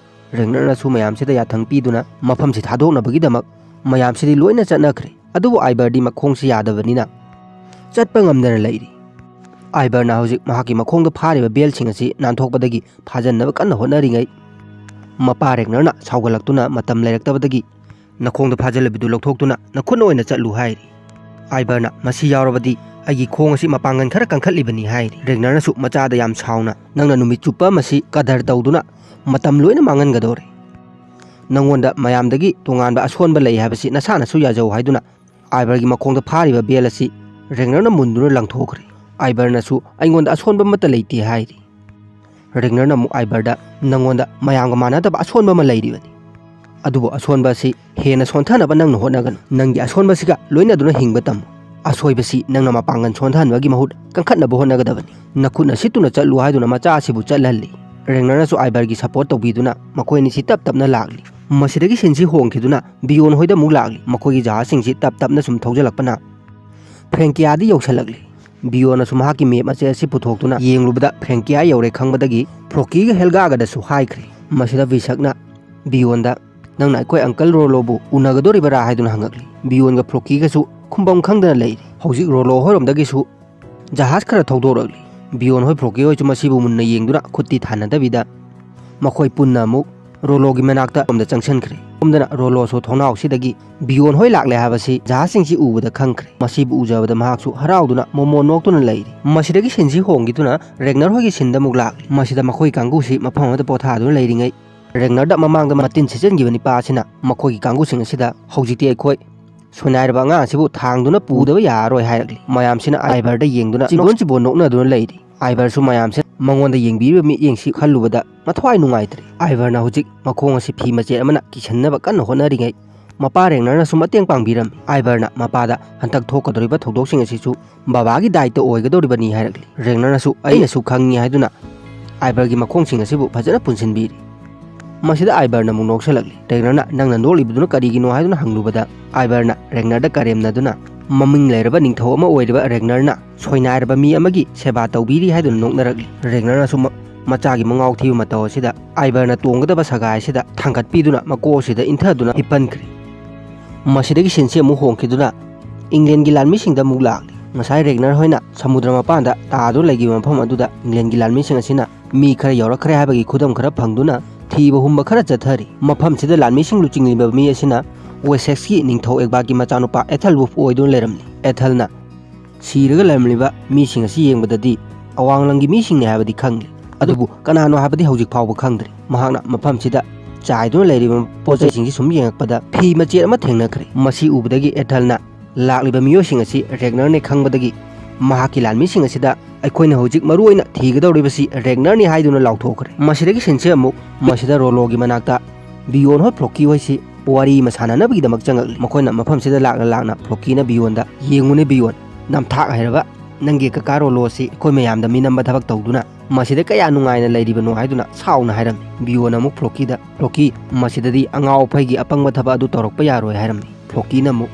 ꯔꯦꯒꯅꯔꯅꯁꯨ ꯃꯌꯥꯝꯁꯤꯗ ꯌꯥꯊꯪ ꯄꯤꯗꯨꯅ ꯃꯐꯝꯁꯤ ꯊꯥꯗꯣꯛꯅꯕꯒꯤꯗꯃꯛ ꯃꯌꯥꯝꯁꯤꯗꯤ ꯂꯣꯏꯅ ꯆꯠꯅꯈ꯭ꯔꯦ꯫ ꯑꯗꯨꯕꯨ ꯑꯥꯏꯕꯔꯗꯤ ꯃꯈꯣꯡꯁꯤ ꯌꯥꯗꯕꯅꯤꯅ ꯆꯠꯄ ꯉꯝꯗꯅ ꯂꯩꯔꯤ꯫ ꯑꯥꯏꯕꯔꯅ ꯍꯧꯖꯤꯛ ꯃꯍꯥꯛꯀꯤ ꯃꯈꯣꯡꯗ ꯐꯥꯔꯤꯕ ꯕꯦꯜꯁꯤꯡ ꯑꯁꯤ ꯅꯥꯟꯊꯣꯛꯄꯗꯒꯤ ꯐꯥꯖꯟꯅꯕ ꯀꯟꯅ ꯍꯣꯠꯅꯔꯤꯉꯩ, ꯃꯄꯥ ꯔꯦꯒꯅꯔꯅ ꯁꯥꯎꯒꯠꯂꯛꯇꯨꯅ ꯃꯇꯝ ꯂꯩꯔꯛꯇꯕꯗꯒꯤ, "ꯅꯈꯣꯡꯗ ꯐꯥꯖꯤꯜꯂꯕꯤꯗꯨ ꯂꯧꯊꯣꯛꯇꯨꯅ ꯅꯈꯨꯠꯅ ꯑꯣꯏꯅ ꯆꯠꯂꯨ" ꯍꯥꯏꯔꯤ꯫ ꯑꯥꯏꯕꯔꯅ, "ꯃꯁꯤ ꯌꯥꯎꯔꯕꯗꯤ ꯑꯩꯒꯤ ꯈꯣꯡ ꯑꯁꯤ ꯃꯄꯥꯡꯒꯜ ꯈꯔ ꯀꯟꯈꯠꯂꯤꯕꯅꯤ" ꯍꯥꯏꯔꯤ꯫ ꯔꯦꯒꯅꯔꯅꯁꯨ ꯃꯆꯥꯗ ꯌꯥꯝ ꯁꯥꯎꯅ, "ꯅꯪꯅ ꯅꯨꯃꯤꯠ ꯆꯨꯞꯄ ꯑꯃꯁꯤ ꯀꯗꯔ ꯇꯧꯗꯨꯅ ꯃꯇꯝ ꯂꯣꯏꯅ ꯃꯥꯡꯍꯟꯒꯗꯧꯔꯦ꯫ ꯅꯪꯉꯣꯟꯗ ꯃꯌꯥꯝꯗꯒꯤ ꯇꯣꯉꯥꯟꯕ ꯑꯁꯣꯟꯕ ꯂꯩ ꯍꯥꯏꯕꯁꯤ ꯅꯁꯥꯅꯁꯨ ꯌꯥꯖꯧ" ꯍꯥꯏꯗꯨꯅ ꯑꯥꯏꯕꯔꯒꯤ ꯃꯈꯣꯡꯗ ꯐꯥꯔꯤꯕ ꯕꯦꯜ ꯑꯁꯤ ꯔꯦꯒꯅꯔꯅ ꯃꯨꯟꯗꯨꯅ ꯂꯪꯊꯣꯛꯈ꯭ꯔꯦ꯫ ꯑꯥꯏꯕꯔꯅꯁꯨ, "ꯑꯩꯉꯣꯟꯗ ꯑꯁꯣꯟꯕ ꯑꯃꯠꯇ ꯂꯩꯇꯦ" ꯍꯥꯏꯔꯤ꯫ ꯔꯦꯒꯅꯔꯅ ꯑꯃꯨꯛ ꯑꯥꯏꯕꯔꯗ, "ꯅꯪꯉꯣꯟꯗ ꯃꯌꯥꯝꯒ ꯃꯥꯟꯅꯗꯕ ꯑꯁꯣꯟꯕ ꯑꯃ ꯂꯩꯔꯤꯕꯅꯤ꯫ ꯑꯗꯨꯕꯨ ꯑꯁꯣꯟꯕ ꯑꯁꯤ ꯍꯦꯟꯅ ꯁꯣꯟꯊꯅꯕ ꯅꯪꯅ ꯍꯣꯠꯅꯒꯅꯨ꯫ ꯅꯪꯒꯤ ꯑꯁꯣꯟꯕꯁꯤꯒ ꯂꯣꯏꯅꯗꯨꯅ ꯍꯤꯡꯕ ꯇꯝꯃꯨ꯫ ꯑꯁꯣꯏꯕꯁꯤ ꯅꯪꯅ ꯃꯄꯥꯡꯒꯜ ꯁꯣꯟꯊꯍꯟꯕꯒꯤ ꯃꯍꯨꯠ ꯀꯟꯈꯠꯅꯕ ꯍꯣꯠꯅꯒꯗꯕꯅꯤ꯫ ꯅꯈꯨꯠꯅ ꯁꯤꯠꯇꯨꯅ ꯆꯠꯂꯨ" ꯍꯥꯏꯗꯨꯅ ꯃꯆꯥ ꯑꯁꯤꯕꯨ ꯆꯠꯍꯜꯂꯤ꯫ ꯔꯦꯒꯅꯔꯅꯁꯨ ꯑꯥꯏꯕꯔꯒꯤ ꯁꯄꯣꯔꯠ ꯇꯧꯕꯤꯗꯨꯅ ꯃꯈꯣꯏ ꯑꯅꯤꯁꯤ ꯇꯞ ꯇꯞꯅ ꯂꯥꯛꯂꯤ꯫ ꯃꯁꯤꯗꯒꯤ ꯁꯤꯟꯁꯤ ꯍꯣꯡꯈꯤꯗꯨꯅ ꯕꯤꯌꯣꯟ ꯍꯣꯏꯗ ꯑꯃꯨꯛ ꯂꯥꯛꯂꯤ꯫ ꯃꯈꯣꯏꯒꯤ ꯖꯍꯥꯖꯁꯤꯡꯁꯤ ꯇꯞ ꯇꯞꯅ ꯁꯨꯝ ꯊꯧꯖꯤꯜꯂꯛꯄꯅ ꯐ꯭ꯔꯦꯡꯀꯤꯌꯥꯗ ꯌꯧꯁꯤꯜꯂꯛꯂꯤ꯫ ꯕꯤꯌꯣꯟꯅꯁꯨ ꯃꯍꯥꯛꯀꯤ ꯃꯦꯞ ꯃꯆꯦꯠ ꯑꯁꯤ ꯄꯨꯊꯣꯛꯇꯨꯅ ꯌꯦꯡꯂꯨꯕꯗ ꯐ꯭ꯔꯦꯡꯀꯤꯌꯥ ꯌꯧꯔꯦ ꯈꯪꯕꯗꯒꯤ ꯐ꯭ꯔꯣꯀꯤꯒ ꯍꯦꯜꯒꯥꯒꯗꯁꯨ ꯍꯥꯏꯈ꯭ꯔꯦ꯫ ꯃꯁꯤꯗ ꯚꯤꯁꯛꯅ ꯕꯤꯌꯣꯟꯗ, "ꯅꯪꯅ ꯑꯩꯈꯣꯏ ꯑꯪꯀꯜ ꯔꯣꯂꯣꯕꯨ ꯎꯅꯒꯗꯧꯔꯤꯕꯔꯥ?" ꯍꯥꯏꯗꯨꯅ ꯍꯪꯉꯛꯂꯤ꯫ ꯕꯤꯌꯣꯟꯒ ꯐ꯭ꯔꯣꯀꯤꯒꯁꯨ ꯈꯨꯝꯐꯝ ꯈꯪꯗꯅ ꯂꯩꯔꯤ꯫ ꯍꯧꯖꯤꯛ ꯔꯣꯂꯣ ꯍꯣꯏꯔꯣꯝꯗꯒꯤꯁꯨ ꯖꯍꯥꯖ ꯈꯔ ꯊꯧꯗꯣꯔꯛꯂꯤ꯫ ꯕꯤꯌꯣꯟ ꯍꯣꯏ ꯐ꯭ꯔꯣꯀꯤ ꯍꯣꯏꯁꯨ ꯃꯁꯤꯕꯨ ꯃꯨꯟꯅ ꯌꯦꯡꯗꯨꯅ ꯈꯨꯠꯇꯤ ꯊꯥꯅꯗꯕꯤꯗ ꯃꯈꯣꯏ ꯄꯨꯟꯅ ꯑꯃꯨꯛ ꯔꯣꯂꯣꯒꯤ ꯃꯅꯥꯛꯇ ꯔꯣꯝꯗ ꯆꯪꯁꯤꯟꯈ꯭ꯔꯦ꯫ ꯁꯣꯝꯗꯅ ꯔꯣꯂꯣꯁꯨ ꯊꯣꯡꯅꯥꯎꯁꯤꯗꯒꯤ ꯕꯤꯌꯣꯟ ꯍꯣꯏ ꯂꯥꯛꯂꯦ ꯍꯥꯏꯕꯁꯤ ꯖꯍꯥꯖꯁꯤꯡꯁꯤ ꯎꯕꯗ ꯈꯪꯈ꯭ꯔꯦ꯫ ꯃꯁꯤꯕꯨ ꯎꯖꯕꯗ ꯃꯍꯥꯛꯁꯨ ꯍꯔꯥꯎꯗꯨꯅ ꯃꯣꯃꯣꯟ ꯅꯣꯛꯇꯨꯅ ꯂꯩꯔꯤ꯫ ꯃꯁꯤꯗꯒꯤ ꯁꯤꯟꯁꯤ ꯍꯣꯡꯈꯤꯗꯨꯅ ꯔꯦꯒꯅꯔ ꯍꯣꯏꯒꯤ ꯁꯤꯟꯗ ꯑꯃꯨꯛ ꯂꯥꯛꯂꯤ꯫ ꯃꯁꯤꯗ ꯃꯈꯣꯏ ꯀꯥꯡꯕꯨꯁꯤ ꯃꯐꯝ ꯑꯃꯗ ꯄꯣꯊꯥꯗꯨꯅ ꯂꯩꯔꯤꯉꯩ, ꯔꯦꯒꯅꯔꯗ ꯃꯃꯥꯡꯗ ꯃꯇꯤꯟ ꯁꯤꯠꯆꯤꯟꯈꯤꯕ ꯅꯤꯄꯥ ꯑꯁꯤꯅ ꯃꯈꯣꯏꯒꯤ ꯀꯥꯡꯕꯨꯁꯤꯡ ꯑꯁꯤꯗ, "ꯍꯧꯖꯤꯛꯇꯤ ꯑꯩꯈꯣꯏ ꯁꯣꯏꯅꯥꯏꯔꯕ ꯑꯉꯥꯡ ꯑꯁꯤꯕꯨ ꯊꯥꯡꯗꯨꯅ ꯄꯨꯗꯕ ꯌꯥꯔꯔꯣꯏ" ꯍꯥꯏꯔꯛꯂꯤ꯫ ꯃꯌꯥꯝꯁꯤꯅ ꯑꯥꯏꯕꯔꯗ ꯌꯦꯡꯗꯨꯅ ꯆꯤꯕꯣꯟ ꯆꯤꯕꯣꯟ ꯅꯣꯛꯅꯗꯨꯅ ꯂꯩꯔꯤ꯫ ꯑꯥꯏꯕꯔꯁꯨ ꯃꯌꯥꯝꯁꯤꯅ ꯃꯉꯣꯟꯗ ꯌꯦꯡꯕꯤꯔꯤꯕ ꯃꯤꯠꯌꯦꯡꯁꯤ ꯈꯜꯂꯨꯕꯗ ꯃꯊ꯭ꯋꯥꯏ ꯅꯨꯡꯉꯥꯏꯇ꯭ꯔꯦ꯫ ꯑꯥꯏꯕꯔꯅ ꯍꯧꯖꯤꯛ ꯃꯈꯣꯡ ꯑꯁꯤ ꯐꯤ ꯃꯆꯦꯠ ꯑꯃꯅ ꯀꯤꯁꯟꯅꯕ ꯀꯟꯅ ꯍꯣꯠꯅꯔꯤꯉꯩ, ꯃꯄꯥ ꯔꯦꯒꯅꯔꯅꯁꯨ ꯃꯇꯦꯡ ꯄꯥꯡꯕꯤꯔꯝꯃꯤ꯫ ꯑꯥꯏꯕꯔꯅ ꯃꯄꯥꯗ, "ꯍꯟꯗꯛ ꯊꯣꯛꯀꯗꯧꯔꯤꯕ ꯊꯧꯗꯣꯛꯁꯤꯡ ꯑꯁꯤꯁꯨ ꯕꯕꯥꯒꯤ ꯗꯥꯏꯇ ꯑꯣꯏꯒꯗꯧꯔꯤꯕꯅꯤ" ꯍꯥꯏꯔꯛꯂꯤ꯫ ꯔꯦꯒꯅꯔꯅꯁꯨ, "ꯑꯩꯅꯁꯨ ꯈꯪꯉꯤ" ꯍꯥꯏꯗꯨꯅ ꯑꯥꯏꯕꯔꯒꯤ ꯃꯈꯣꯡꯁꯤꯡ ꯑꯁꯤꯕꯨ ꯐꯖꯅ ꯄꯨꯟꯁꯤꯟꯕꯤꯔꯤ꯫ ꯃꯁꯤꯗ ꯑꯥꯏꯕꯔꯅ ꯑꯃꯨꯛ ꯅꯣꯛꯁꯜꯂꯛꯂꯤ꯫ ꯔꯦꯒꯅꯔꯅ, "ꯅꯪꯅ ꯅꯣꯛꯂꯤꯕꯗꯨꯅ ꯀꯔꯤꯒꯤꯅꯣ?" ꯍꯥꯏꯗꯨꯅ ꯍꯪꯂꯨꯕꯗ, ꯑꯥꯏꯕꯔꯅ ꯔꯦꯒꯅꯔꯗ ꯀꯔꯦꯝꯅꯗꯨꯅ, "ꯃꯃꯤꯡ ꯂꯩꯔꯕ ꯅꯤꯡꯊꯧ ꯑꯃ ꯑꯣꯏꯔꯤꯕ ꯔꯦꯒꯅꯔꯅ ꯁꯣꯏꯅꯥꯏꯔꯕ ꯃꯤ ꯑꯃꯒꯤ ꯁꯦꯕꯥ ꯇꯧꯕꯤꯔꯤ" ꯍꯥꯏꯗꯨꯅ ꯅꯣꯛꯅꯔꯛꯂꯤ꯫ ꯔꯦꯒꯅꯔꯅꯁꯨ ꯃ-, ꯃꯆꯥꯒꯤ ꯃꯉꯥꯎ ꯊꯤꯕ ꯃꯇꯧ ꯑꯁꯤꯗ ꯑꯥꯏꯕꯔꯅ ꯇꯣꯡꯒꯗꯕ ꯁꯒꯥꯏ ꯑꯁꯤꯗ ꯊꯥꯡꯒꯠꯄꯤꯗꯨꯅ ꯃꯀꯣꯛ ꯑꯁꯤꯗ ꯏꯟꯊꯗꯨꯅ ꯍꯤꯞꯍꯟꯈ꯭ꯔꯦ꯫ ꯃꯁꯤꯗꯒꯤ ꯁꯤꯟꯁꯤ ꯑꯃꯨꯛ ꯍꯣꯡꯈꯤꯗꯨꯅ ꯏꯪꯂꯦꯟꯒꯤ ꯂꯥꯟꯃꯤꯁꯤꯡꯗ ꯑꯃꯨꯛ ꯂꯥꯛꯂꯤ꯫ ꯉꯁꯥꯏ ꯔꯦꯒꯅꯔ ꯍꯣꯏꯅ ꯁꯃꯨꯗ꯭ꯔ ꯃꯄꯥꯟꯗ ꯇꯥꯗꯨꯅ ꯂꯩꯈꯤꯕ ꯃꯐꯝ ꯑꯗꯨꯗ ꯏꯪꯂꯦꯟꯒꯤ ꯂꯥꯟꯃꯤꯁꯤꯡ ꯑꯁꯤꯅ ꯃꯤ ꯈꯔ ꯌꯧꯔꯛꯈ꯭ꯔꯦ ꯍꯥꯏꯕꯒꯤ ꯈꯨꯗꯝ ꯈꯔ ꯐꯪꯗꯨꯅ ꯊꯤꯕ ꯍꯨꯝꯕ ꯈꯔ ꯆꯠꯊꯔꯤ꯫ ꯃꯐꯝꯁꯤꯗ ꯂꯥꯟꯃꯤꯁꯤꯡ ꯂꯨꯆꯤꯡꯂꯤꯕ ꯃꯤ ꯑꯁꯤꯅ ꯋꯦꯁꯦꯛꯁꯀꯤ ꯅꯤꯡꯊꯧ ꯑꯦꯒꯕꯥꯔꯒꯤ ꯃꯆꯥꯅꯨꯄꯥ ꯑꯦꯊꯜ ꯋꯨꯐ ꯑꯣꯏꯗꯨꯅ ꯂꯩꯔꯝꯂꯤ꯫ ꯑꯦꯊꯜꯅ ꯁꯤꯔꯒ ꯂꯩꯔꯝꯂꯤꯕ ꯃꯤꯁꯤꯡ ꯑꯁꯤ ꯌꯦꯡꯕꯗꯗꯤ ꯑꯋꯥꯡꯂꯝꯒꯤ ꯃꯤꯁꯤꯡꯅꯤ ꯍꯥꯏꯕꯗꯤ ꯈꯪꯂꯤ꯫ ꯑꯗꯨꯕꯨ ꯀꯅꯥꯅꯣ ꯍꯥꯏꯕꯗꯤ ꯍꯧꯖꯤꯛ ꯐꯥꯎꯕ ꯈꯪꯗ꯭ꯔꯤ꯫ ꯃꯍꯥꯛꯅ ꯃꯐꯝꯁꯤꯗ ꯆꯥꯏꯗꯨꯅ ꯂꯩꯔꯤꯕ ꯄꯣꯠ ꯆꯩꯁꯤꯡꯁꯤ ꯁꯨꯝ ꯌꯦꯡꯉꯛꯄꯗ ꯐꯤ ꯃꯆꯦꯠ ꯑꯃ ꯊꯦꯡꯅꯈ꯭ꯔꯦ꯫ ꯃꯁꯤ ꯎꯕꯗꯒꯤ ꯑꯦꯊꯜꯅ ꯂꯥꯛꯂꯤꯕ ꯃꯤꯑꯣꯏꯁꯤꯡ ꯑꯁꯤ ꯔꯦꯒꯅꯔꯅꯤ ꯈꯪꯕꯗꯒꯤ ꯃꯍꯥꯛꯀꯤ ꯂꯥꯟꯃꯤꯁꯤꯡ ꯑꯁꯤꯗ "ꯑꯩꯈꯣꯏꯅ ꯍꯧꯖꯤꯛ ꯃꯔꯨ ꯑꯣꯏꯅ ꯊꯤꯒꯗꯧꯔꯤꯕꯁꯤ ꯔꯦꯒꯅꯔꯅꯤ" ꯍꯥꯏꯗꯨꯅ ꯂꯥꯎꯊꯣꯛꯈ꯭ꯔꯦ꯫ ꯃꯁꯤꯗꯒꯤ ꯁꯤꯟꯁꯦ ꯑꯃꯨꯛ ꯃꯁꯤꯗ ꯔꯣꯂꯣꯒꯤ ꯃꯅꯥꯛꯇ ꯕꯤꯌꯣꯟ ꯍꯣꯏ ꯐ꯭ꯂꯣꯀꯤ ꯍꯣꯏꯁꯤ ꯋꯥꯔꯤ ꯑꯃ ꯁꯥꯟꯅꯅꯕꯒꯤꯗꯃꯛ ꯆꯪꯉꯛꯂꯤ꯫ ꯃꯈꯣꯏꯅ ꯃꯐꯝꯁꯤꯗ ꯂꯥꯛꯅ ꯂꯥꯛꯅ ꯐ꯭ꯂꯣꯀꯤꯅ ꯕꯤꯌꯣꯟꯗ, "ꯌꯦꯡꯉꯨꯅꯦ ꯕꯤꯌꯣꯟ, ꯅꯝꯊꯥꯛ ꯍꯩꯔꯕ ꯅꯪꯒꯤ ꯀꯀꯥ ꯔꯣꯂꯣ ꯑꯁꯤ ꯑꯩꯈꯣꯏ ꯃꯌꯥꯝꯗ ꯃꯤꯅꯝꯕ ꯊꯕꯛ ꯇꯧꯗꯨꯅ ꯃꯁꯤꯗ ꯀꯌꯥ ꯅꯨꯡꯉꯥꯏꯅ ꯂꯩꯔꯤꯕꯅꯣ" ꯍꯥꯏꯗꯨꯅ ꯁꯥꯎꯅ ꯍꯥꯏꯔꯝꯃꯤ꯫ ꯕꯤꯌꯣꯟ ꯑꯃꯨꯛ ꯐ꯭ꯂꯣꯀꯤꯗ, "ꯐ꯭ꯂꯣꯀꯤ, ꯃꯁꯤꯗꯗꯤ ꯑꯉꯥꯎ ꯑꯐꯩꯒꯤ ꯑꯄꯪꯕ ꯊꯕꯛ ꯑꯗꯨ ꯇꯧꯔꯛꯄ ꯌꯥꯔꯣꯏ" ꯍꯥꯏꯔꯝꯃꯤ꯫ ꯐ꯭ꯂꯣꯀꯤꯅ ꯑꯃꯨꯛ,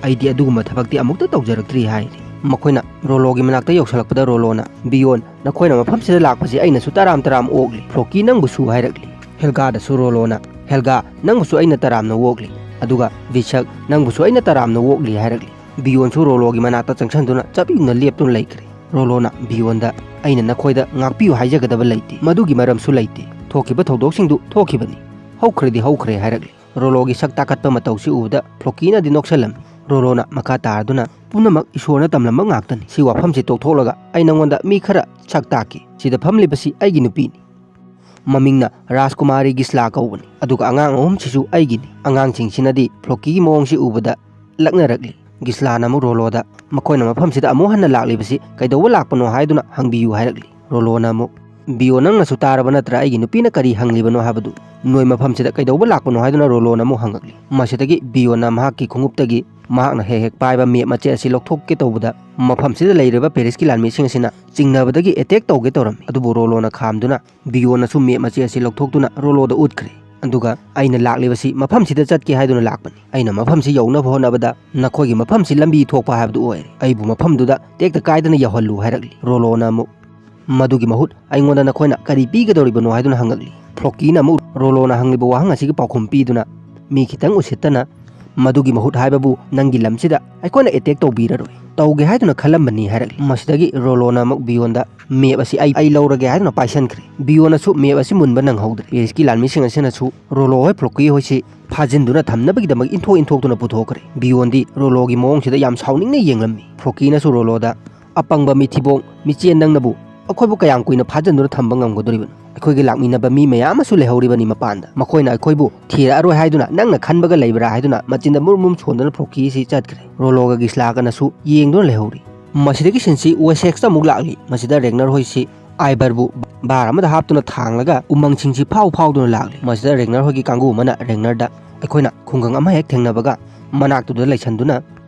"ꯑꯩꯗꯤ ꯑꯗꯨꯒꯨꯝꯕ ꯊꯕꯛꯇꯤ ꯑꯃꯨꯛꯇ ꯇꯧꯖꯔꯛꯇ꯭ꯔꯤ" ꯍꯥꯏꯔꯤ꯫ ꯃꯈꯣꯏꯅ ꯔꯣꯂꯣꯒꯤ ꯃꯅꯥꯛꯇ ꯌꯧꯁꯤꯜꯂꯛꯄꯗ ꯔꯣꯂꯣꯅ, "ꯕꯤꯌꯣꯟ, ꯅꯈꯣꯏꯅ ꯃꯐꯝꯁꯤꯗ ꯂꯥꯛꯄꯁꯤ ꯑꯩꯅꯁꯨ ꯇꯔꯥꯝ ꯇꯔꯥꯝ ꯑꯣꯛꯂꯤ꯫ ꯐ꯭ꯂꯣꯀꯤ, ꯅꯪꯕꯨꯁꯨ" ꯍꯥꯏꯔꯛꯂꯤ꯫ ꯍꯦꯜꯒꯥꯗꯁꯨ ꯔꯣꯂꯣꯅ, "ꯍꯦꯜꯒꯥ, ꯅꯪꯕꯨꯁꯨ ꯑꯩꯅ ꯇꯔꯥꯝꯅ ꯑꯣꯛꯂꯤ꯫ ꯑꯗꯨꯒ ꯚꯤꯁꯛ, ꯅꯪꯕꯨꯁꯨ ꯑꯩꯅ ꯇꯔꯥꯝꯅ ꯑꯣꯛꯂꯤ" ꯍꯥꯏꯔꯛꯂꯤ꯫ ꯕꯤꯌꯣꯟꯁꯨ ꯔꯣꯂꯣꯒꯤ ꯃꯅꯥꯛꯇ ꯆꯪꯁꯤꯟꯗꯨꯅ ꯆꯞ ꯌꯨꯡꯅ ꯂꯦꯞꯇꯨꯅ ꯂꯩꯈ꯭ꯔꯦ꯫ ꯔꯣꯂꯣꯅ ꯕꯤꯌꯣꯟꯗ, "ꯑꯩꯅ ꯅꯈꯣꯏꯗ ꯉꯥꯛꯄꯤꯌꯨ ꯍꯥꯏꯖꯒꯗꯕ ꯂꯩꯇꯦ꯫ ꯃꯗꯨꯒꯤ ꯃꯔꯝꯁꯨ ꯂꯩꯇꯦ꯫ ꯊꯣꯛꯈꯤꯕ ꯊꯧꯗꯣꯛꯁꯤꯡꯗꯨ ꯊꯣꯛꯈꯤꯕꯅꯤ꯫ ꯍꯧꯈ꯭ꯔꯗꯤ ꯍꯧꯈ꯭ꯔꯦ" ꯍꯥꯏꯔꯛꯂꯤ꯫ ꯔꯣꯂꯣꯒꯤ ꯁꯛ ꯇꯥꯈꯠꯄ ꯃꯇꯧꯁꯤ ꯎꯕꯗ ꯐ꯭ꯂꯣꯀꯤꯅꯗꯤ ꯅꯣꯛꯁꯜꯂꯝꯃꯤ꯫ ꯔꯣꯂꯣꯅ ꯃꯈꯥ ꯇꯥꯔꯗꯨꯅ, "ꯄꯨꯝꯅꯃꯛ ꯏꯁꯣꯔꯅ ꯇꯝꯂꯝꯕ ꯉꯥꯛꯇꯅꯤ꯫ ꯁꯤ ꯋꯥꯐꯝꯁꯤ ꯇꯣꯛꯊꯣꯛꯂꯒ ꯑꯩ ꯅꯉꯣꯟꯗ ꯃꯤ ꯈꯔ ꯁꯛ ꯇꯥꯛꯀꯦ꯫ ꯁꯤꯗ ꯐꯝꯂꯤꯕꯁꯤ ꯑꯩꯒꯤ ꯅꯨꯄꯤꯅꯤ꯫ ꯃꯃꯤꯡꯅ ꯔꯥꯖꯀꯨꯃꯥꯔꯤ ꯒꯤꯁꯂꯥ ꯀꯧꯕꯅꯤ꯫ ꯑꯗꯨꯒ ꯑꯉꯥꯡ ꯑꯍꯨꯝꯁꯤꯁꯨ ꯑꯩꯒꯤꯅꯤ꯫ ꯑꯉꯥꯡꯁꯤꯡꯁꯤꯅꯗꯤ ꯐ꯭ꯂꯣꯀꯤꯒꯤ ꯃꯑꯣꯡꯁꯤ ꯎꯕꯗ ꯂꯛꯅꯔꯛꯂꯤ"꯫ ꯒꯤꯁꯂꯥꯅ ꯑꯃꯨꯛ ꯔꯣꯂꯣꯗ, "ꯃꯈꯣꯏꯅ ꯃꯐꯝꯁꯤꯗ ꯑꯃꯨꯛ ꯍꯟꯅ ꯂꯥꯛꯂꯤꯕꯁꯤ ꯀꯩꯗꯧꯕ ꯂꯥꯛꯄꯅꯣ ꯍꯥꯏꯗꯨꯅ ꯍꯪꯕꯤꯌꯨ" ꯍꯥꯏꯔꯛꯂꯤ꯫ ꯔꯣꯂꯣꯅ ꯑꯃꯨꯛ, "ꯕꯤꯌꯣ, ꯅꯪꯅꯁꯨ ꯇꯥꯔꯕ ꯅꯠꯇ꯭ꯔꯥ ꯑꯩꯒꯤ ꯅꯨꯄꯤꯅ ꯀꯔꯤ ꯍꯪꯂꯤꯕꯅꯣ ꯍꯥꯏꯕꯗꯨ? ꯅꯣꯏ ꯃꯐꯝꯁꯤꯗ ꯀꯩꯗꯧꯕ ꯂꯥꯛꯄꯅꯣ?" ꯍꯥꯏꯗꯨꯅ ꯔꯣꯂꯣꯅ ꯑꯃꯨꯛ ꯍꯪꯉꯛꯂꯤ꯫ ꯃꯁꯤꯗꯒꯤ ꯕꯤꯌꯣꯟꯅ ꯃꯍꯥꯛꯀꯤ ꯈꯣꯡꯎꯞꯇꯒꯤ ꯃꯍꯥꯛꯅ ꯍꯦꯛ ꯍꯦꯛ ꯄꯥꯏꯕ ꯃꯦꯞ ꯃꯆꯦꯠ ꯑꯁꯤ ꯂꯧꯊꯣꯛꯀꯦ ꯇꯧꯕꯗ, ꯃꯐꯝꯁꯤꯗ ꯂꯩꯔꯤꯕ ꯄꯦꯔꯤꯁꯀꯤ ꯂꯥꯟꯃꯤꯁꯤꯡ ꯑꯁꯤꯅ ꯆꯤꯡꯅꯕꯗꯒꯤ ꯑꯦꯇꯦꯛ ꯇꯧꯒꯦ ꯇꯧꯔꯝꯃꯤ꯫ ꯑꯗꯨꯕꯨ ꯔꯣꯂꯣꯅ ꯈꯥꯝꯗꯨꯅ ꯕꯤꯌꯣꯟꯅꯁꯨ ꯃꯦꯞ ꯃꯆꯦꯠ ꯑꯁꯤ ꯂꯧꯊꯣꯛꯇꯨꯅ ꯔꯣꯂꯣꯗ ꯎꯠꯈ꯭ꯔꯦ꯫ ꯑꯗꯨꯒ, "ꯑꯩꯅ ꯂꯥꯛꯂꯤꯕꯁꯤ ꯃꯐꯝꯁꯤꯗ ꯆꯠꯀꯦ ꯍꯥꯏꯗꯨꯅ ꯂꯥꯛꯄꯅꯤ꯫ ꯑꯩꯅ ꯃꯐꯝꯁꯤ ꯌꯧꯅꯕ ꯍꯣꯠꯅꯕꯗ ꯅꯈꯣꯏꯒꯤ ꯃꯐꯝꯁꯤ ꯂꯝꯕꯤ ꯊꯣꯛꯄ ꯍꯥꯏꯕꯗꯨ ꯑꯣꯏꯔꯦ꯫ ꯑꯩꯕꯨ ꯃꯐꯝꯗꯨꯗ ꯇꯦꯛꯇ ꯀꯥꯏꯗꯅ ꯌꯧꯍꯜꯂꯨ" ꯍꯥꯏꯔꯛꯂꯤ꯫ ꯔꯣꯂꯣꯅ ꯑꯃꯨꯛ, "ꯃꯗꯨꯒꯤ ꯃꯍꯨꯠ ꯑꯩꯉꯣꯟꯗ ꯅꯈꯣꯏꯅ ꯀꯔꯤ ꯄꯤꯒꯗꯧꯔꯤꯕꯅꯣ?" ꯍꯥꯏꯗꯨꯅ ꯍꯪꯉꯛꯂꯤ꯫ ꯐ꯭ꯂꯣꯀꯤꯅ ꯑꯃꯨꯛ ꯔꯣꯂꯣꯅ ꯍꯪꯂꯤꯕ ꯋꯥꯍꯪ ꯑꯁꯤꯒꯤ ꯄꯥꯎꯈꯨꯝ ꯄꯤꯗꯨꯅ, ꯃꯤ ꯈꯤꯇꯪ ꯎꯁꯤꯠꯇꯅ, "ꯃꯗꯨꯒꯤ ꯃꯍꯨꯠ ꯍꯥꯏꯕꯕꯨ ꯅꯪꯒꯤ ꯂꯝꯁꯤꯗ ꯑꯩꯈꯣꯏꯅ ꯑꯦꯇꯦꯛ ꯇꯧꯕꯤꯔꯔꯣꯏ, ꯇꯧꯒꯦ ꯍꯥꯏꯗꯨꯅ ꯈꯜꯂꯝꯕꯅꯤ" ꯍꯥꯏꯔꯛꯂꯤ꯫ ꯃꯁꯤꯗꯒꯤ ꯔꯣꯂꯣꯅ ꯑꯃꯨꯛ ꯕꯤꯌꯣꯟꯗ "ꯃꯦꯞ ꯑꯁꯤ ꯑꯩ ꯑꯩ ꯂꯧꯔꯒꯦ" ꯍꯥꯏꯗꯨꯅ ꯄꯥꯏꯁꯟꯈ꯭ꯔꯦ꯫ ꯕꯤꯌꯣꯟꯅꯁꯨ ꯃꯦꯞ ꯑꯁꯤ ꯃꯨꯟꯕ ꯅꯪꯍꯧꯗ꯭ꯔꯦ꯫ ꯄꯦꯔꯤꯁꯀꯤ ꯂꯥꯟꯃꯤꯁꯤꯡ ꯑꯁꯤꯅꯁꯨ ꯔꯣꯂꯣ ꯍꯣꯏ ꯐ꯭ꯔꯣꯀꯤ ꯍꯣꯏꯁꯤ ꯐꯥꯖꯤꯟꯗꯨꯅ ꯊꯝꯅꯕꯒꯤꯗꯃꯛ ꯏꯟꯊꯣꯛ ꯏꯟꯊꯣꯛꯇꯨꯅ ꯄꯨꯊꯣꯛꯈ꯭ꯔꯦ꯫ ꯕꯤꯌꯣꯟꯗꯤ ꯔꯣꯂꯣꯒꯤ ꯃꯑꯣꯡꯁꯤꯗ ꯌꯥꯝ ꯁꯥꯎꯅꯤꯡꯅ ꯌꯦꯡꯂꯝꯃꯤ꯫ ꯐ꯭ꯔꯣꯀꯤꯅꯁꯨ ꯔꯣꯂꯣꯗ "ꯑꯄꯪꯕ ꯃꯤꯊꯤꯕꯣꯡ ꯃꯤꯆꯦꯟ, ꯅꯪꯅꯕꯨ ꯑꯩꯈꯣꯏꯕꯨ ꯀꯌꯥꯝ ꯀꯨꯏꯅ ꯐꯥꯖꯤꯟꯗꯨꯅ ꯊꯝꯕ ꯉꯝꯒꯗꯣꯔꯤꯕꯅꯣ? ꯑꯩꯈꯣꯏꯒꯤ ꯂꯥꯛꯃꯤꯟꯅꯕ ꯃꯤ ꯃꯌꯥꯝ ꯑꯃꯁꯨ ꯂꯩꯍꯧꯔꯤꯕꯅꯤ ꯃꯄꯥꯟꯗ꯫ ꯃꯈꯣꯏꯅ ꯑꯩꯈꯣꯏꯕꯨ ꯊꯤꯔꯛꯑꯔꯣꯏ ꯍꯥꯏꯗꯨꯅ ꯅꯪꯅ ꯈꯟꯕꯒ ꯂꯩꯕ꯭ꯔꯥ?" ꯍꯥꯏꯗꯨꯅ ꯃꯆꯤꯟꯗ ꯃꯨꯔꯨꯝ ꯃꯨꯔꯨꯝ ꯁꯣꯟꯗꯨꯅ ꯐ꯭ꯔꯣꯀꯤ ꯑꯁꯤ ꯆꯠꯈ꯭ꯔꯦ꯫ ꯔꯣꯂꯣꯒ ꯒꯤꯁꯂꯥꯒꯅꯁꯨ ꯌꯦꯡꯗꯨꯅ ꯂꯩꯍꯧꯔꯤ꯫ ꯃꯁꯤꯗꯒꯤ ꯁꯤꯟꯁꯤ ꯋꯦꯁꯦꯛꯁꯇ ꯑꯃꯨꯛ ꯂꯥꯛꯂꯤ꯫ ꯃꯁꯤꯗ ꯔꯦꯒꯅꯔ ꯍꯣꯏꯁꯤ ꯑꯥꯏꯕꯔꯕꯨ ꯕꯥꯔ ꯑꯃꯗ ꯍꯥꯞꯇꯨꯅ ꯊꯥꯡꯂꯒ ꯎꯃꯪꯁꯤꯡꯁꯤ ꯐꯥꯎ ꯐꯥꯎꯗꯨꯅ ꯂꯥꯛꯂꯤ꯫ ꯃꯁꯤꯗ ꯔꯦꯒꯅꯔ ꯍꯣꯏꯒꯤ ꯀꯥꯡꯕꯨ ꯑꯃꯅ ꯔꯦꯒꯅꯔꯗ "ꯑꯩꯈꯣꯏꯅ ꯈꯨꯡꯒꯪ ꯑꯃ ꯍꯦꯛ ꯊꯦꯡꯅꯕꯒ ꯃꯅꯥꯛꯇꯨꯗ ꯂꯩꯁꯟꯗꯨꯅ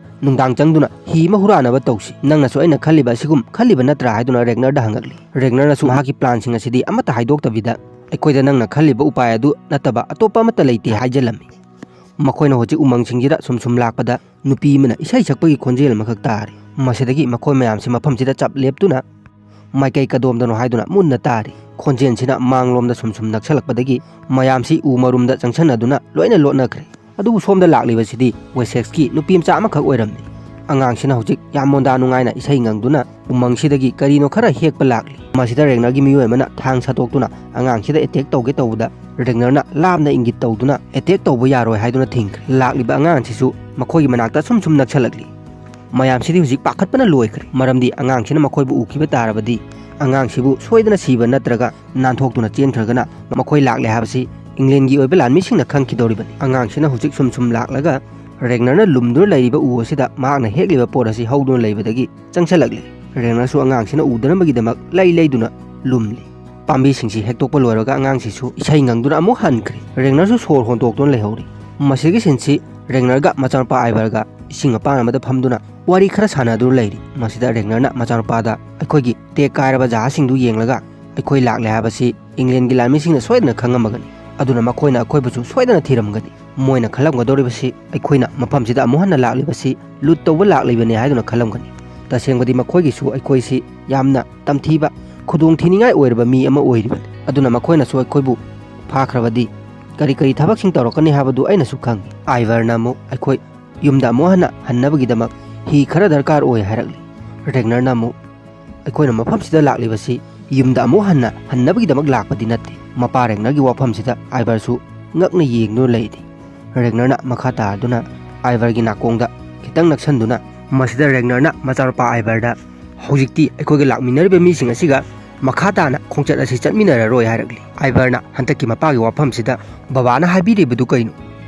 ꯅꯨꯡꯗꯥꯡ ꯆꯪꯗꯨꯅ ꯍꯤ ꯑꯃ ꯍꯨꯔꯥꯟꯅꯕ ꯇꯧꯁꯤ꯫ ꯅꯪꯅꯁꯨ ꯑꯩꯅ ꯈꯜꯂꯤꯕ ꯑꯁꯤꯒꯨꯝ ꯈꯜꯂꯤꯕ ꯅꯠꯇ꯭ꯔꯥ?" ꯍꯥꯏꯗꯨꯅ ꯔꯦꯒꯅꯔꯗ ꯍꯪꯉꯛꯂꯤ꯫ ꯔꯦꯒꯅꯔꯅꯁꯨ ꯃꯍꯥꯛꯀꯤ ꯄ꯭ꯂꯥꯟꯁꯤꯡ ꯑꯁꯤꯗꯤ ꯑꯃꯠꯇ ꯍꯥꯏꯗꯣꯛꯇꯕꯤꯗ "ꯑꯩꯈꯣꯏꯗ ꯅꯪꯅ ꯈꯜꯂꯤꯕ ꯎꯄꯥꯏ ꯑꯗꯨ ꯅꯠꯇꯕ ꯑꯇꯣꯞꯄ ꯑꯃꯠꯇ ꯂꯩꯇꯦ" ꯍꯥꯏꯖꯜꯂꯝꯃꯤ꯫ ꯃꯈꯣꯏꯅ ꯍꯧꯖꯤꯛ ꯎꯃꯪꯁꯤꯡꯁꯤꯗ ꯁꯨꯝ ꯁꯨꯝ ꯂꯥꯛꯄꯗ ꯅꯨꯄꯤ ꯑꯃꯅ ꯏꯁꯩ ꯁꯛꯄꯒꯤ ꯈꯣꯟꯖꯦꯜ ꯑꯃꯈꯛ ꯇꯥꯔꯤ꯫ ꯃꯁꯤꯗꯒꯤ ꯃꯈꯣꯏ ꯃꯌꯥꯝꯁꯤ ꯃꯐꯝꯁꯤꯗ ꯆꯞ ꯂꯦꯞꯇꯨꯅ ꯃꯥꯏꯀꯩ ꯀꯗꯣꯝꯗꯅꯣ ꯍꯥꯏꯗꯨꯅ ꯃꯨꯟꯅ ꯇꯥꯔꯤ꯫ ꯈꯣꯟꯖꯦꯜꯁꯤꯅ ꯃꯥꯡꯂꯣꯝꯗ ꯁꯨꯝ ꯁꯨꯝ ꯅꯛꯁꯜꯂꯛꯄꯗꯒꯤ ꯃꯌꯥꯝꯁꯤ ꯎ ꯃꯔꯨꯝꯗ ꯆꯪꯁꯟꯅꯗꯨꯅ ꯂꯣꯏꯅ ꯂꯣꯠꯅꯈ꯭ꯔꯦ꯫ ꯑꯗꯨꯕꯨ ꯁꯣꯝꯗ ꯂꯥꯛꯂꯤꯕꯁꯤꯗꯤ ꯋꯦꯁꯦꯛꯁꯀꯤ ꯅꯨꯄꯤ ꯃꯆꯥ ꯑꯃꯈꯛ ꯑꯣꯏꯔꯝꯃꯤ꯫ ꯑꯉꯥꯡꯁꯤꯅ ꯍꯧꯖꯤꯛ ꯌꯥꯝ ꯃꯣꯟꯗꯥ ꯅꯨꯡꯉꯥꯏꯅ ꯏꯁꯩ ꯉꯪꯗꯨꯅ ꯎꯃꯪꯁꯤꯗꯒꯤ ꯀꯔꯤꯅꯣ ꯈꯔ ꯍꯦꯛꯄ ꯂꯥꯛꯂꯤ꯫ ꯃꯁꯤꯗ ꯔꯦꯒꯅꯔꯒꯤ ꯃꯤꯑꯣꯏ ꯑꯃꯅ ꯊꯥꯡ ꯁꯠꯇꯣꯛꯇꯨꯅ ꯑꯉꯥꯡꯁꯤꯗ ꯑꯦꯇꯦꯛ ꯇꯧꯒꯦ ꯇꯧꯕꯗ ꯔꯦꯒꯅꯔꯅ ꯂꯥꯞꯅ ꯏꯪꯒꯤꯠ ꯇꯧꯗꯨꯅ "ꯑꯦꯇꯦꯛ ꯇꯧꯕ ꯌꯥꯔꯣꯏ" ꯍꯥꯏꯗꯨꯅ ꯊꯤꯡꯈ꯭ꯔꯦ꯫ ꯂꯥꯛꯂꯤꯕ ꯑꯉꯥꯡꯁꯤꯁꯨ ꯃꯈꯣꯏꯒꯤ ꯃꯅꯥꯛꯇ ꯁꯨꯝ ꯁꯨꯝ ꯅꯛꯁꯜꯂꯛꯂꯤ꯫ ꯃꯌꯥꯝꯁꯤꯗꯤ ꯍꯧꯖꯤꯛ ꯄꯥꯈꯠꯄꯅ ꯂꯣꯏꯈ꯭ꯔꯦ, ꯃꯔꯝꯗꯤ ꯑꯉꯥꯡꯁꯤꯅ ꯃꯈꯣꯏꯕꯨ ꯎꯈꯤꯕ ꯇꯥꯔꯕꯗꯤ ꯑꯉꯥꯡꯁꯤꯕꯨ ꯁꯣꯏꯗꯅ ꯁꯤꯕ ꯅꯠꯇ꯭ꯔꯒ ꯅꯥꯟꯊꯣꯛꯇꯨꯅ ꯆꯦꯟꯈ꯭ꯔꯒꯅ ꯃꯈꯣꯏ ꯂꯥꯛꯂꯦ ꯍꯥꯏꯕꯁꯤ ꯏꯪꯂꯦꯟꯒꯤ ꯑꯣꯏꯕ ꯂꯥꯟꯃꯤꯁꯤꯡꯅ ꯈꯪꯈꯤꯗꯧꯔꯤꯕꯅꯤ꯫ ꯑꯉꯥꯡꯁꯤꯅ ꯍꯧꯖꯤꯛ ꯁꯨꯝ ꯁꯨꯝ ꯂꯥꯛꯂꯒ ꯔꯦꯒꯅꯔꯅ ꯂꯨꯝꯗꯨꯅ ꯂꯩꯔꯤꯕ ꯎ ꯑꯁꯤꯗ ꯃꯍꯥꯛꯅ ꯍꯦꯛꯂꯤꯕ ꯄꯣꯠ ꯑꯁꯤ ꯍꯧꯗꯨꯅ ꯂꯩꯕꯗꯒꯤ ꯆꯪꯁꯤꯜꯂꯛꯂꯦ꯫ ꯔꯦꯒꯅꯔꯁꯨ ꯑꯉꯥꯡꯁꯤꯅ ꯎꯗꯅꯕꯒꯤꯗꯃꯛ ꯂꯩ ꯂꯩꯗꯨꯅ ꯂꯨꯝꯂꯤ꯫ ꯄꯥꯝꯕꯤꯁꯤꯡꯁꯤ ꯍꯦꯛꯇꯣꯛꯄ ꯂꯣꯏꯔꯒ ꯑꯉꯥꯡꯁꯤꯁꯨ ꯏꯁꯩ ꯉꯪꯗꯨꯅ ꯑꯃꯨꯛ ꯍꯟꯈ꯭ꯔꯦ꯫ ꯔꯦꯒꯅꯔꯁꯨ ꯁꯣꯔ ꯍꯣꯟꯗꯣꯛꯇꯨꯅ ꯂꯩꯍꯧꯔꯤ꯫ ꯃꯁꯤꯒꯤ ꯁꯤꯟꯁꯤ ꯔꯦꯒꯅꯔꯒ ꯃꯆꯥꯅꯨꯄꯥ ꯑꯥꯏꯕꯔꯒ ꯏꯁꯤꯡ ꯃꯄꯥꯟ ꯑꯃꯗ ꯐꯝꯗꯨꯅ ꯋꯥꯔꯤ ꯈꯔ ꯁꯥꯟꯅꯗꯨꯅ ꯂꯩꯔꯤ꯫ ꯃꯁꯤꯗ ꯔꯦꯒꯅꯔꯅ ꯃꯆꯥꯅꯨꯄꯥꯗ "ꯑꯩꯈꯣꯏꯒꯤ ꯇꯦꯛ ꯀꯥꯏꯔꯕ ꯖꯍꯥꯖꯁꯤꯡꯗꯨ ꯌꯦꯡꯂꯒ ꯑꯩꯈꯣꯏ ꯂꯥꯛꯂꯦ ꯍꯥꯏꯕꯁꯤ ꯏꯪꯂꯦꯟꯒꯤ ꯂꯥꯟꯃꯤꯁꯤꯡꯅ ꯁꯣꯏꯗꯅ ꯈꯪꯉꯝꯃꯒꯅꯤ, ꯑꯗꯨꯅ ꯃꯈꯣꯏꯅ ꯑꯩꯈꯣꯏꯕꯨꯁꯨ ꯁꯣꯏꯗꯅ ꯊꯤꯔꯝꯒꯅꯤ꯫ ꯃꯣꯏꯅ ꯈꯜꯂꯝꯒꯗꯧꯔꯤꯕꯁꯤ ꯑꯩꯈꯣꯏꯅ ꯃꯐꯝꯁꯤꯗ ꯑꯃꯨꯛ ꯍꯟꯅ ꯂꯥꯛꯂꯤꯕꯁꯤ ꯂꯨꯠ ꯇꯧꯕ ꯂꯥꯛꯂꯤꯕꯅꯤ ꯍꯥꯏꯗꯨꯅ ꯈꯜꯂꯝꯒꯅꯤ꯫ ꯇꯁꯦꯡꯕꯗꯤ ꯃꯈꯣꯏꯒꯤꯁꯨ ꯑꯩꯈꯣꯏꯁꯤ ꯌꯥꯝꯅ ꯇꯝꯊꯤꯕ, ꯈꯨꯗꯣꯡꯊꯤꯅꯤꯡꯉꯥꯏ ꯑꯣꯏꯔꯕ ꯃꯤ ꯑꯃ ꯑꯣꯏꯔꯤꯕꯅꯤ꯫ ꯑꯗꯨꯅ ꯃꯈꯣꯏꯅꯁꯨ ꯑꯩꯈꯣꯏꯕꯨ ꯐꯥꯈ꯭ꯔꯕꯗꯤ ꯀꯔꯤ ꯀꯔꯤ ꯊꯕꯛꯁꯤꯡ ꯇꯧꯔꯛꯀꯅꯤ ꯍꯥꯏꯕꯗꯨ ꯑꯩꯅꯁꯨ ꯈꯪꯏ꯫ ꯑꯥꯏꯚꯔꯅ ꯑꯃꯨꯛ ꯑꯩꯈꯣꯏ ꯌꯨꯝꯗ ꯑꯃꯨꯛ ꯍꯟꯅ ꯍꯟꯅꯕꯒꯤꯗꯃꯛ ꯍꯤ ꯈꯔ ꯗꯔꯀꯥꯔ ꯑꯣꯏ ꯍꯥꯏꯔꯛꯂꯤ꯫ ꯔꯦꯒꯅꯔꯅ ꯑꯃꯨꯛ ꯑꯩꯈꯣꯏꯅ ꯃꯐꯝꯁꯤꯗ ꯂꯥꯛꯂꯤꯕꯁꯤ ꯌꯨꯝꯗ ꯑꯃꯨꯛ ꯍꯟꯅ ꯍꯟꯅꯕꯒꯤꯗꯃꯛ ꯂꯥꯛꯄꯗꯤ ꯅꯠꯇꯦ꯫ ꯃꯄꯥ ꯔꯦꯒꯅꯔꯒꯤ ꯋꯥꯐꯝꯁꯤꯗ ꯑꯥꯏꯚꯔꯁꯨ ꯉꯛꯅ ꯌꯦꯡꯗꯨꯅ ꯂꯩꯔꯤ꯫ ꯔꯦꯒꯅꯔꯅ ꯃꯈꯥ ꯇꯥꯗꯨꯅ ꯑꯥꯏꯚꯔꯒꯤ ꯅꯥꯀꯣꯡꯗ ꯈꯤꯇꯪ ꯅꯛꯁꯟꯗꯨꯅ, ꯃꯁꯤꯗ ꯔꯦꯒꯅꯔꯅ ꯃꯆꯥꯅꯨꯄꯥ ꯑꯥꯏꯚꯔꯗ, "ꯍꯧꯖꯤꯛꯇꯤ ꯑꯩꯈꯣꯏꯒ ꯂꯥꯛꯃꯤꯟꯅꯔꯤꯕ ꯃꯤꯁꯤꯡ ꯑꯁꯤꯒ ꯃꯈꯥ ꯇꯥꯅ ꯈꯣꯡꯆꯠ ꯑꯁꯤ ꯆꯠꯃꯤꯟꯅꯔꯔꯣꯏ" ꯍꯥꯏꯔꯛꯂꯤ꯫ ꯑꯥꯏꯚꯔꯅ ꯍꯟꯗꯛꯀꯤ ꯃꯄꯥꯒꯤ ꯋꯥꯐꯝꯁꯤꯗ "ꯕꯕꯥꯅ ꯍꯥꯏꯕꯤꯔꯤꯕꯗꯨ ꯀꯩꯅꯣ?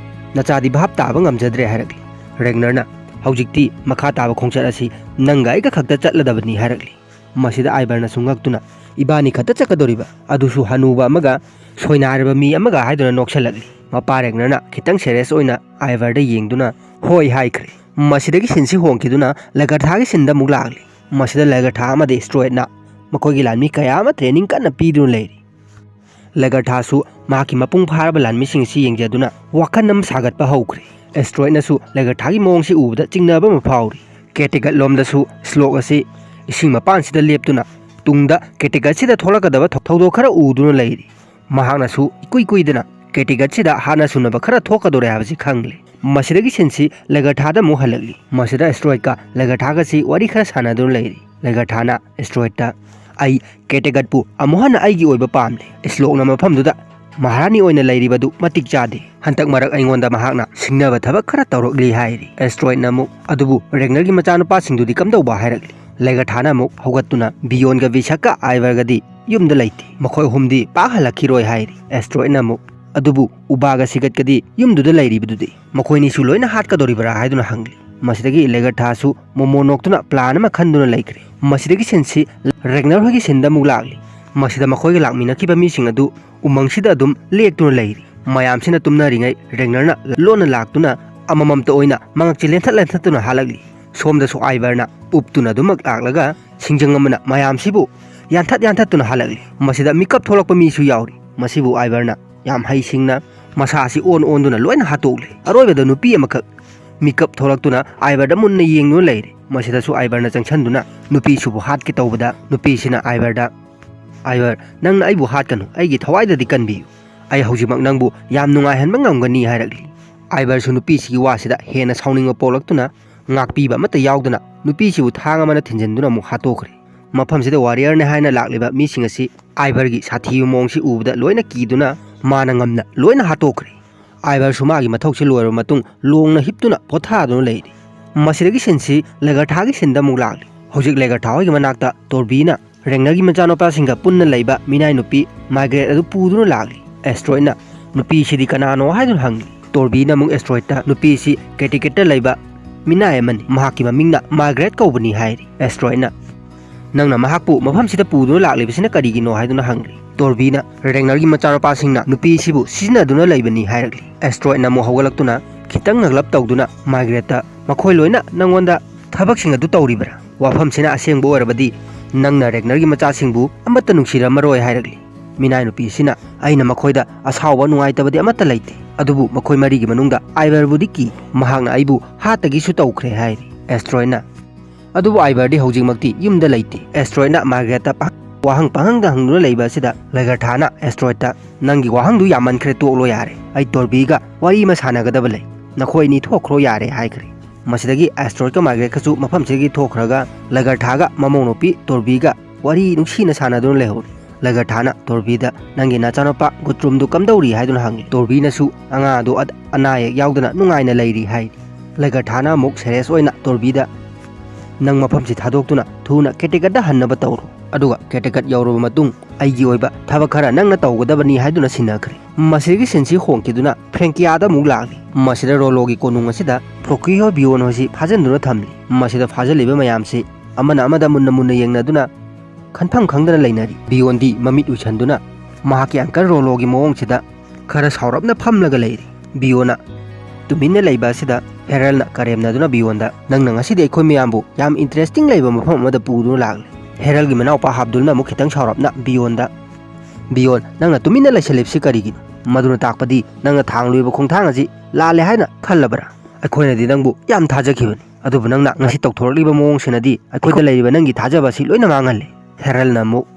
ꯅꯆꯥꯗꯤ ꯚꯥꯞ ꯇꯥꯕ ꯉꯝꯖꯗ꯭ꯔꯦ" ꯍꯥꯏꯔꯛꯂꯤ꯫ ꯔꯦꯒꯅꯔꯅ, "ꯍꯧꯖꯤꯛꯇꯤ ꯃꯈꯥ ꯇꯥꯕ ꯈꯣꯡꯆꯠ ꯑꯁꯤ ꯅꯪꯒ ꯑꯩꯒ ꯈꯛꯇ ꯆꯠꯂꯗꯕꯅꯤ" ꯍꯥꯏꯔꯛꯂꯤ꯫ ꯃꯁꯤꯗ ꯑꯥꯏꯚꯔꯅꯁꯨ ꯉꯛꯇꯨꯅ, "ꯏꯕꯥꯅꯤ ꯈꯛꯇ ꯆꯠꯀꯗꯧꯔꯤꯕ, ꯑꯗꯨꯁꯨ ꯍꯅꯨꯕ ꯑꯃꯒ ꯁꯣꯏꯅꯥꯏꯔꯕ ꯃꯤ ꯑꯃꯒ?" ꯍꯥꯏꯗꯨꯅ ꯅꯣꯛꯁꯜꯂꯛꯂꯤ꯫ ꯃꯄꯥ ꯔꯦꯒꯅꯔꯅ ꯈꯤꯇꯪ ꯁꯦꯔꯤꯌꯁ ꯑꯣꯏꯅ ꯑꯥꯏꯚꯔꯗ ꯌꯦꯡꯗꯨꯅ, "ꯍꯣꯏ" ꯍꯥꯏꯈ꯭ꯔꯦ꯫ ꯃꯁꯤꯗꯒꯤ ꯁꯤꯟꯁꯤ ꯍꯣꯡꯈꯤꯗꯨꯅ ꯂꯦꯒꯔꯊꯥꯒꯤ ꯁꯤꯟꯗ ꯑꯃꯨꯛ ꯂꯥꯛꯂꯤ꯫ ꯃꯁꯤꯗ ꯂꯦꯒꯔꯊꯥ ꯑꯃꯗꯤ ꯑꯦꯁꯇ꯭ꯔꯣꯏꯗꯅ ꯃꯈꯣꯏꯒꯤ ꯂꯥꯟꯃꯤ ꯀꯌꯥ ꯑꯃ ꯇ꯭ꯔꯦꯅꯤꯡ ꯀꯟꯅ ꯄꯤꯗꯨꯅ ꯂꯩꯔꯤ꯫ ꯂꯦꯒꯔꯊꯥꯁꯨ ꯃꯍꯥꯛꯀꯤ ꯃꯄꯨꯡ ꯐꯥꯔꯕ ꯂꯥꯟꯃꯤꯁꯤꯡ ꯑꯁꯤ ꯌꯦꯡꯖꯗꯨꯅ ꯋꯥꯈꯜ ꯑꯃ ꯁꯥꯒꯠꯄ ꯍꯧꯈ꯭ꯔꯦ꯫ ꯑꯦꯁꯇ꯭ꯔꯣꯏꯗꯅꯁꯨ ꯂꯦꯒꯔꯊꯥꯒꯤ ꯃꯑꯣꯡꯁꯤ ꯎꯕꯗ ꯆꯤꯡꯅꯕ ꯑꯃ ꯐꯥꯎꯔꯤ꯫ ꯀꯦꯇꯤꯒꯠ ꯂꯣꯝꯗꯁꯨ ꯁ꯭ꯂꯣꯛ ꯑꯁꯤ ꯏꯁꯤꯡ ꯃꯄꯥꯟꯁꯤꯗ ꯂꯦꯞꯇꯨꯅ ꯇꯨꯡꯗ ꯀꯦꯇꯤꯒꯠꯁꯤꯗ ꯊꯣꯛꯂꯛꯀꯗꯕ ꯊꯧ-, ꯊꯧꯗꯣꯛ ꯈꯔ ꯎꯗꯨꯅ ꯂꯩꯔꯤ꯫ ꯃꯍꯥꯛꯅꯁꯨ ꯏꯀꯨꯏ ꯀꯨꯏꯗꯅ ꯀꯦꯇꯤꯒꯠꯁꯤꯗ ꯍꯥꯠꯅ ꯁꯨꯅꯕ ꯈꯔ ꯊꯣꯛꯀꯗꯧꯔꯦ ꯍꯥꯏꯕꯁꯤ ꯈꯪꯂꯤ꯫ ꯃꯁꯤꯗꯒꯤ ꯁꯤꯟꯁꯤ ꯂꯦꯒꯔꯊꯥꯗ ꯑꯃꯨꯛ ꯍꯜꯂꯛꯂꯤ꯫ ꯃꯁꯤꯗ ꯑꯦꯁꯇ꯭ꯔꯣꯏꯗꯀ ꯂꯦꯒꯔꯊꯥꯒꯁꯤ ꯋꯥꯔꯤ ꯈꯔ ꯁꯥꯟꯅꯗꯨꯅ ꯂꯩꯔꯤ꯫ ꯂꯦꯒꯔꯊꯥꯅ ꯑꯦꯁꯇ꯭ꯔꯣꯏꯗꯇ, "ꯑꯩ ꯀꯦꯇꯤꯒꯠꯄꯨ ꯑꯃꯨꯛ ꯍꯟꯅ ꯑꯩꯒꯤ ꯑꯣꯏꯕ ꯄꯥꯝꯂꯦ꯫ ꯁ꯭ꯂꯣꯛꯅ ꯃꯐꯝꯗꯨꯗ ꯃꯍꯥꯔꯥꯅꯤ ꯑꯣꯏꯅ ꯂꯩꯔꯤꯕꯗꯨ ꯃꯇꯤꯛ ꯆꯥꯗꯦ꯫ ꯍꯟꯗꯛ ꯃꯔꯛ ꯑꯩꯉꯣꯟꯗ ꯃꯍꯥꯛꯅ ꯁꯤꯡꯅꯕ ꯊꯕꯛ ꯈꯔ ꯇꯧꯔꯛꯂꯤ" ꯍꯥꯏꯔꯤ꯫ ꯑꯦꯁꯇ꯭ꯔꯣꯏꯗꯅ ꯑꯃꯨꯛ, "ꯑꯗꯨꯕꯨ ꯔꯦꯒꯅꯔꯒꯤ ꯃꯆꯥꯅꯨꯄꯥꯁꯤꯡꯗꯨꯗꯤ ꯀꯝꯗꯧꯕ?" ꯍꯥꯏꯔꯛꯂꯤ꯫ ꯂꯦꯒꯔꯊꯥꯅ ꯑꯃꯨꯛ ꯍꯧꯒꯠꯇꯨꯅ ꯕꯤꯌꯣꯟꯒ ꯚꯤꯁꯛꯀ ꯑꯥꯏꯚꯔꯒꯗꯤ ꯌꯨꯝꯗ ꯂꯩꯇꯦ꯫ ꯃꯈꯣꯏ ꯑꯍꯨꯝꯗꯤ ꯄꯥꯛ ꯍꯜꯂꯛꯈꯤꯔꯣꯏ ꯍꯥꯏꯔꯤ꯫ ꯑꯦꯁꯇ꯭ꯔꯣꯏꯗꯅ ꯑꯃꯨꯛ, "ꯑꯗꯨꯕꯨ ꯎꯕꯥꯒ ꯁꯤꯒꯠꯀꯗꯤ ꯌꯨꯝꯗꯨꯗ ꯂꯩꯔꯤꯕꯗꯨꯗꯤ? ꯃꯈꯣꯏꯅꯤꯁꯨ ꯂꯣꯏꯅ ꯍꯥꯠꯀꯗꯧꯔꯤꯕ꯭ꯔꯥ?" ꯍꯥꯏꯗꯨꯅ ꯍꯪꯂꯤ꯫ ꯃꯁꯤꯗꯒꯤ ꯂꯦꯒꯔꯊꯥꯁꯨ ꯃꯣꯃꯣ ꯅꯣꯛꯇꯨꯅ ꯄ꯭ꯂꯥꯟ ꯑꯃ ꯈꯟꯗꯨꯅ ꯂꯩꯈ꯭ꯔꯦ꯫ ꯃꯁꯤꯗꯒꯤ ꯁꯤꯟꯁꯤ ꯔꯦꯒꯅꯔ ꯍꯣꯏꯒꯤ ꯁꯤꯟꯗ ꯑꯃꯨꯛ ꯂꯥꯛꯂꯤ꯫ ꯃꯁꯤꯗ ꯃꯈꯣꯏꯒ ꯂꯥꯛꯃꯤꯟꯅꯈꯤꯕ ꯃꯤꯁꯤꯡ ꯑꯗꯨ ꯎꯃꯪꯁꯤꯗ ꯑꯗꯨꯝ ꯂꯦꯛꯇꯨꯅ ꯂꯩꯔꯤ꯫ ꯃꯌꯥꯝꯁꯤꯅ ꯇꯨꯝꯅꯔꯤꯉꯩ ꯔꯦꯒꯅꯔꯅ ꯂꯣꯟꯅ ꯂꯥꯛꯇꯨꯅ ꯑꯃꯃꯝꯇ ꯑꯣꯏꯅ ꯃꯉꯛꯁꯤ ꯂꯦꯟꯊꯠ ꯂꯦꯟꯊꯠꯇꯨꯅ ꯍꯥꯠꯂꯛꯂꯤ꯫ ꯁꯣꯝꯗꯁꯨ ꯑꯥꯏꯚꯔꯅ ꯎꯞꯇꯨꯅ ꯑꯗꯨꯃꯛ ꯂꯥꯛꯂꯒ ꯁꯤꯡꯖꯪ ꯑꯃꯅ ꯃꯌꯥꯝꯁꯤꯕꯨ ꯌꯥꯟꯊꯠ ꯌꯥꯟꯊꯠꯇꯨꯅ ꯍꯥꯠꯂꯛꯂꯤ꯫ ꯃꯁꯤꯗ ꯃꯤꯀꯞ ꯊꯣꯛꯂꯛꯄ ꯃꯤꯁꯨ ꯌꯥꯎꯔꯤ꯫ ꯃꯁꯤꯕꯨ ꯑꯥꯏꯚꯔꯅ ꯌꯥꯝ ꯍꯩꯁꯤꯡꯅ ꯃꯁꯥ ꯑꯁꯤ ꯑꯣꯟ ꯑꯣꯟꯗꯨꯅ ꯂꯣꯏꯅ ꯍꯥꯠꯇꯣꯛꯂꯦ꯫ ꯑꯔꯣꯏꯕꯗ ꯅꯨꯄꯤ ꯑꯃꯈꯛ ꯃꯤꯀꯞ ꯊꯣꯛꯂꯛꯇꯨꯅ ꯑꯥꯏꯚꯔꯗ ꯃꯨꯟꯅ ꯌꯦꯡꯗꯨꯅ ꯂꯩꯔꯦ꯫ ꯃꯁꯤꯗꯁꯨ ꯑꯥꯏꯚꯔꯅ ꯆꯪꯁꯤꯟꯗꯨꯅ ꯅꯨꯄꯤꯁꯤꯕꯨ ꯍꯥꯠꯀꯦ ꯇꯧꯕꯗ ꯅꯨꯄꯤꯁꯤꯅ ꯑꯥꯏꯚꯔꯗ, "ꯑꯥꯏꯚꯔ, ꯅꯪꯅ ꯑꯩꯕꯨ ꯍꯥꯠꯀꯅꯨ, ꯑꯩꯒꯤ ꯊꯋꯥꯏꯗꯗꯤ ꯀꯟꯕꯤꯌꯨ꯫ "ꯑꯩ ꯍꯧꯖꯤꯛꯃꯛ ꯅꯪꯕꯨ ꯌꯥꯝ ꯅꯨꯡꯉꯥꯏꯍꯟꯕ ꯉꯝꯒꯅꯤ" ꯍꯥꯏꯔꯛꯂꯤ꯫ ꯑꯥꯏꯚꯔꯁꯨ ꯅꯨꯄꯤꯁꯤꯒꯤ ꯋꯥꯁꯤꯗ ꯍꯦꯟꯅ ꯁꯥꯎꯅꯤꯡꯕ ꯄꯣꯛꯂꯛꯇꯨꯅ ꯉꯥꯛꯄꯤꯕ ꯑꯃꯠꯇ ꯌꯥꯎꯗꯅ ꯅꯨꯄꯤꯁꯤꯕꯨ ꯊꯥꯡ ꯑꯃꯅ ꯊꯤꯟꯖꯤꯟꯗꯨꯅ ꯑꯃꯨꯛ ꯍꯥꯠꯇꯣꯛꯈ꯭ꯔꯦ꯫ ꯃꯐꯝꯁꯤꯗ ꯋꯥꯔꯤꯌꯔꯅꯦ ꯍꯥꯏꯅ ꯂꯥꯛꯂꯤꯕ ꯃꯤꯁꯤꯡ ꯑꯁꯤ ꯑꯥꯏꯚꯔꯒꯤ ꯁꯥꯊꯤꯕ ꯃꯑꯣꯡꯁꯤ ꯎꯕꯗ ꯂꯣꯏꯅ ꯀꯤꯗꯨꯅ ꯃꯥꯅ ꯉꯝꯅ ꯂꯣꯏꯅ ꯍꯥꯠꯇꯣꯛꯈ꯭ꯔꯦ꯫ ꯑꯥꯏꯚꯔꯁꯨ ꯃꯥꯒꯤ ꯃꯊꯧꯁꯤ ꯂꯣꯏꯔꯕ ꯃꯇꯨꯡ ꯂꯣꯡꯅ ꯍꯤꯞꯇꯨꯅ ꯄꯣꯊꯥꯗꯨꯅ ꯂꯩꯔꯤ꯫ ꯃꯁꯤꯗꯒꯤ ꯁꯤꯟꯁꯤ ꯂꯦꯒꯔꯊꯥꯒꯤ ꯁꯤꯟꯗ ꯑꯃꯨꯛ ꯂꯥꯛꯂꯤ꯫ ꯍꯧꯖꯤꯛ ꯂꯦꯒꯔꯊꯥ ꯍꯣꯏꯒꯤ ꯃꯅꯥꯛꯇ ꯇꯣꯔꯕꯤꯅ ꯔꯦꯡꯅꯔꯒꯤ ꯃꯆꯥꯅꯨꯄꯥꯁꯤꯡꯒ ꯄꯨꯟꯅ ꯂꯩꯕ ꯃꯤꯅꯥꯏ ꯅꯨꯄꯤ ꯃꯥꯏꯒ꯭ꯔꯦꯠ ꯑꯗꯨ ꯄꯨꯗꯨꯅ ꯂꯥꯛꯂꯤ꯫ ꯑꯦꯁꯇ꯭ꯔꯣꯏꯗꯅ ꯅꯨꯄꯤꯁꯤꯗꯤ ꯀꯅꯥꯅꯣ ꯍꯥꯏꯗꯨꯅ ꯍꯪꯂꯤ꯫ ꯇꯣꯔꯕꯤꯅ ꯑꯃꯨꯛ ꯑꯦꯁꯇ꯭ꯔꯣꯏꯗꯇ ꯅꯨꯄꯤꯁꯤ ꯀꯦꯇꯤꯀꯦꯠꯇ ꯂꯩꯕ ꯃꯤꯅꯥꯏ ꯑꯃꯅꯤ, ꯃꯍꯥꯛꯀꯤ ꯃꯃꯤꯡꯅ ꯃꯥꯏꯒ꯭ꯔꯦꯠ ꯀꯧꯕꯅꯤ ꯍꯥꯏꯔꯤ꯫ ꯑꯦꯁꯇ꯭ꯔꯣꯏꯗꯅ, "ꯅꯪꯅ ꯃꯍꯥꯛꯄꯨ ꯃꯐꯝꯁꯤꯗ ꯄꯨꯗꯨꯅ ꯂꯥꯛꯂꯤꯕꯁꯤꯅ ꯀꯔꯤꯒꯤꯅꯣ?" ꯍꯥꯏꯗꯨꯅ ꯍꯪꯂꯤ꯫ ꯇꯣꯔꯕꯤꯅ, "ꯔꯦꯡꯅꯔꯒꯤ ꯃꯆꯥꯅꯨꯄꯥꯁꯤꯡꯅ ꯅꯨꯄꯤꯁꯤꯕꯨ ꯁꯤꯖꯤꯟꯅꯗꯨꯅ ꯂꯩꯕꯅꯤ" ꯍꯥꯏꯔꯛꯂꯤ꯫ ꯑꯦꯁꯇ꯭ꯔꯣꯏꯗꯅ ꯑꯃꯨꯛ ꯍꯧꯒꯠꯂꯛꯇꯨꯅ ꯈꯤꯇꯪ ꯅꯛꯂꯞ ꯇꯧꯗꯨꯅ ꯃꯥꯏꯒ꯭ꯔꯦꯠꯇ, "ꯃꯈꯣꯏ ꯂꯣꯏꯅ ꯅꯪꯉꯣꯟꯗ ꯊꯕꯛꯁꯤꯡ ꯑꯗꯨ ꯇꯧꯔꯤꯕ꯭ꯔꯥ? ꯋꯥꯐꯝꯁꯤꯅ ꯑꯁꯦꯡꯕ ꯑꯣꯏꯔꯕꯗꯤ ꯅꯪꯅ ꯔꯦꯡꯅꯔꯒꯤ ꯃꯆꯥꯁꯤꯡꯕꯨ ꯑꯃꯠꯇ ꯅꯨꯡꯁꯤꯔꯝꯃꯔꯣꯏ" ꯍꯥꯏꯔꯛꯂꯤ꯫ ꯃꯤꯅꯥꯏ ꯅꯨꯄꯤ ꯑꯁꯤꯅ, "ꯑꯩꯅ ꯃꯈꯣꯏꯗ ꯑꯁꯥꯎꯕ ꯅꯨꯡꯉꯥꯏꯇꯕꯗꯤ ꯑꯃꯠꯇ ꯂꯩꯇꯦ, ꯑꯗꯨꯕꯨ ꯃꯈꯣꯏ ꯃꯔꯤꯒꯤ ꯃꯅꯨꯡꯗ ꯑꯥꯏꯚꯔꯕꯨꯗꯤ ꯀꯤ, ꯃꯍꯥꯛꯅ ꯑꯩꯕꯨ ꯍꯥꯠꯇꯒꯤꯁꯨ ꯇꯧꯈ꯭ꯔꯦ" ꯍꯥꯏꯔꯤ꯫ ꯑꯦꯁꯇ꯭ꯔꯣꯏꯗꯅ, "ꯑꯗꯨꯕꯨ ꯑꯥꯏꯚꯔꯗꯤ ꯍꯧꯖꯤꯛꯃꯛꯇꯤ ꯌꯨꯝꯗ ꯂꯩꯇꯦ"꯫ ꯑꯦꯁꯇ꯭ꯔꯣꯏꯗꯅ ꯃꯥꯏꯒ꯭ꯔꯦꯠꯇ ꯄ-, ꯋꯥꯍꯪ ꯄꯪꯍꯪꯗ ꯍꯪꯗꯨꯅ ꯂꯩꯕ ꯑꯁꯤꯗ ꯂꯦꯒꯔꯊꯥꯅ ꯑꯦꯁꯇ꯭ꯔꯣꯏꯗꯇ, "ꯅꯪꯒꯤ ꯋꯥꯍꯪꯗꯨ ꯌꯥꯝꯃꯟꯈ꯭ꯔꯦ, ꯇꯣꯛꯂꯣ ꯌꯥꯔꯦ꯫ ꯑꯩ ꯇꯣꯔꯕꯤꯒ ꯋꯥꯔꯤ ꯑꯃ ꯁꯥꯟꯅꯒꯗꯕ ꯂꯩ꯫ ꯅꯈꯣꯏ ꯑꯅꯤ ꯊꯣꯛꯈ꯭ꯔꯣ ꯌꯥꯔꯦ" ꯍꯥꯏꯈ꯭ꯔꯦ꯫ ꯃꯁꯤꯗꯒꯤ ꯑꯦꯁꯇ꯭ꯔꯣꯏꯗꯀ ꯃꯥꯏꯒ꯭ꯔꯦꯠꯀꯁꯨ ꯃꯐꯝꯁꯤꯗꯒꯤ ꯊꯣꯛꯈ꯭ꯔꯒ ꯂꯦꯒꯔꯊꯥꯒ ꯃꯃꯧ ꯅꯨꯄꯤ ꯇꯣꯔꯕꯤꯒ ꯋꯥꯔꯤ ꯅꯨꯡꯁꯤꯅ ꯁꯥꯟꯅꯗꯨꯅ ꯂꯩꯍꯧꯔꯤ꯫ ꯂꯦꯒꯔꯊꯥꯅ ꯇꯣꯔꯕꯤꯗ, "ꯅꯪꯒꯤ ꯅꯆꯥꯅꯨꯄꯥ ꯒꯨꯇ꯭ꯔꯨꯝꯗꯨ ꯀꯝꯗꯧꯔꯤ?" ꯍꯥꯏꯗꯨꯅ ꯍꯪꯉꯤ꯫ ꯇꯣꯔꯕꯤꯅꯁꯨ, "ꯑꯉꯥꯡ ꯑꯗꯨ ꯑ-, ꯑꯅꯥ ꯑꯌꯦꯛ ꯌꯥꯎꯗꯅ ꯅꯨꯡꯉꯥꯏꯅ ꯂꯩꯔꯤ" ꯍꯥꯏ꯫ ꯂꯦꯒꯔꯊꯥꯅ ꯑꯃꯨꯛ ꯁꯦꯔꯤꯌꯁ ꯑꯣꯏꯅ ꯇꯣꯔꯕꯤꯗ, "ꯅꯪ ꯃꯐꯝꯁꯤ ꯊꯥꯗꯣꯛꯇꯨꯅ ꯊꯨꯅ ꯀꯦꯇꯤꯀꯦꯠꯇ ꯍꯟꯅꯕ ꯇꯧꯔꯣ꯫ ꯑꯗꯨꯒ ꯀꯦꯇꯤꯀꯦꯠ ꯌꯧꯔꯕ ꯃꯇꯨꯡ ꯑꯩꯒꯤ ꯑꯣꯏꯕ ꯊꯕꯛ ꯈꯔ ꯅꯪꯅ ꯇꯧꯒꯗꯕꯅꯤ" ꯍꯥꯏꯗꯨꯅ ꯁꯤꯟꯅꯈ꯭ꯔꯦ꯫ ꯃꯁꯤꯗꯒꯤ ꯁꯤꯟꯁꯤ ꯍꯣꯡꯈꯤꯗꯨꯅ ꯐ꯭ꯔꯦꯡꯀꯤꯌꯥꯗ ꯑꯃꯨꯛ ꯂꯥꯛꯂꯤ꯫ ꯃꯁꯤꯗ ꯔꯣꯂꯣꯒꯤ ꯀꯣꯅꯨꯡ ꯑꯁꯤꯗ ꯐ꯭ꯔꯣꯀꯤꯌꯣ ꯕꯤꯌꯣꯟ ꯍꯣꯏꯁꯤ ꯐꯥꯖꯤꯟꯗꯨꯅ ꯊꯝꯂꯤ꯫ ꯃꯁꯤꯗ ꯐꯥꯖꯤꯜꯂꯤꯕ ꯃꯌꯥꯝꯁꯤ ꯑꯃꯅ ꯑꯃꯗ ꯃꯨꯟꯅ ꯃꯨꯟꯅ ꯌꯦꯡꯅꯗꯨꯅ ꯈꯟꯐꯝ ꯈꯪꯗꯅ ꯂꯩꯅꯔꯤ꯫ ꯕꯤꯌꯣꯟꯗꯤ ꯃꯃꯤꯠ ꯎꯏꯁꯟꯗꯨꯅ ꯃꯍꯥꯛꯀꯤ ꯑꯪꯀꯜ ꯔꯣꯂꯣꯒꯤ ꯃꯑꯣꯡꯁꯤꯗ ꯈꯔ ꯁꯥꯎꯔꯞꯅ ꯐꯝꯂꯒ ꯂꯩꯔꯤ꯫ ꯕꯤꯌꯣꯟꯅ ꯇꯨꯃꯤꯟꯅ ꯂꯩꯕ ꯑꯁꯤꯗ ꯍꯦꯔꯜꯅ ꯀꯔꯦꯝꯅꯗꯨꯅ ꯕꯤꯌꯣꯟꯗ, "ꯅꯪꯅ ꯉꯁꯤꯗꯤ ꯑꯩꯈꯣꯏ ꯃꯌꯥꯝꯕꯨ ꯌꯥꯝ ꯏꯟꯇꯔꯦꯁꯇꯤꯡ ꯂꯩꯕ ꯃꯐꯝ ꯑꯃꯗ ꯄꯨꯗꯨꯅ ꯂꯥꯛꯂꯦ꯫" ꯍꯦꯔꯜꯒꯤ ꯃꯅꯥꯎꯄꯥ ꯍꯥꯕꯗꯨꯜꯅ ꯑꯃꯨꯛ ꯈꯤꯇꯪ ꯁꯥꯎꯔꯞꯅ ꯕꯤꯌꯣꯟꯗ, "ꯕꯤꯌꯣꯟ, ꯅꯪꯅ ꯇꯨꯃꯤꯟꯅ ꯂꯩꯁꯜꯂꯤꯕꯁꯤ ꯀꯔꯤꯒꯤꯅꯣ? ꯃꯗꯨꯅ ꯇꯥꯛꯄꯗꯤ ꯅꯪꯅ ꯊꯥꯡꯂꯨꯏꯕ ꯈꯣꯡꯊꯥꯡ ꯑꯁꯤ ꯂꯥꯜꯂꯦ ꯍꯥꯏꯅ ꯈꯜꯂꯕ꯭ꯔꯥ? ꯑꯩꯈꯣꯏꯅꯗꯤ ꯅꯪꯕꯨ ꯌꯥꯝ ꯊꯥꯖꯈꯤꯕꯅꯤ, ꯑꯗꯨꯕꯨ ꯅꯪꯅ ꯉꯁꯤ ꯇꯧꯊꯣꯔꯛꯂꯤꯕ ꯃꯑꯣꯡꯁꯤꯅꯗꯤ ꯑꯩꯈꯣꯏꯗ ꯂꯩꯔꯤꯕ ꯅꯪꯒꯤ ꯊꯥꯖꯕ ꯑꯁꯤ ꯂꯣꯏꯅ ꯃꯥꯡꯍꯜꯂꯦ꯫" ꯍꯦꯔꯜꯅ ꯑꯃꯨꯛ,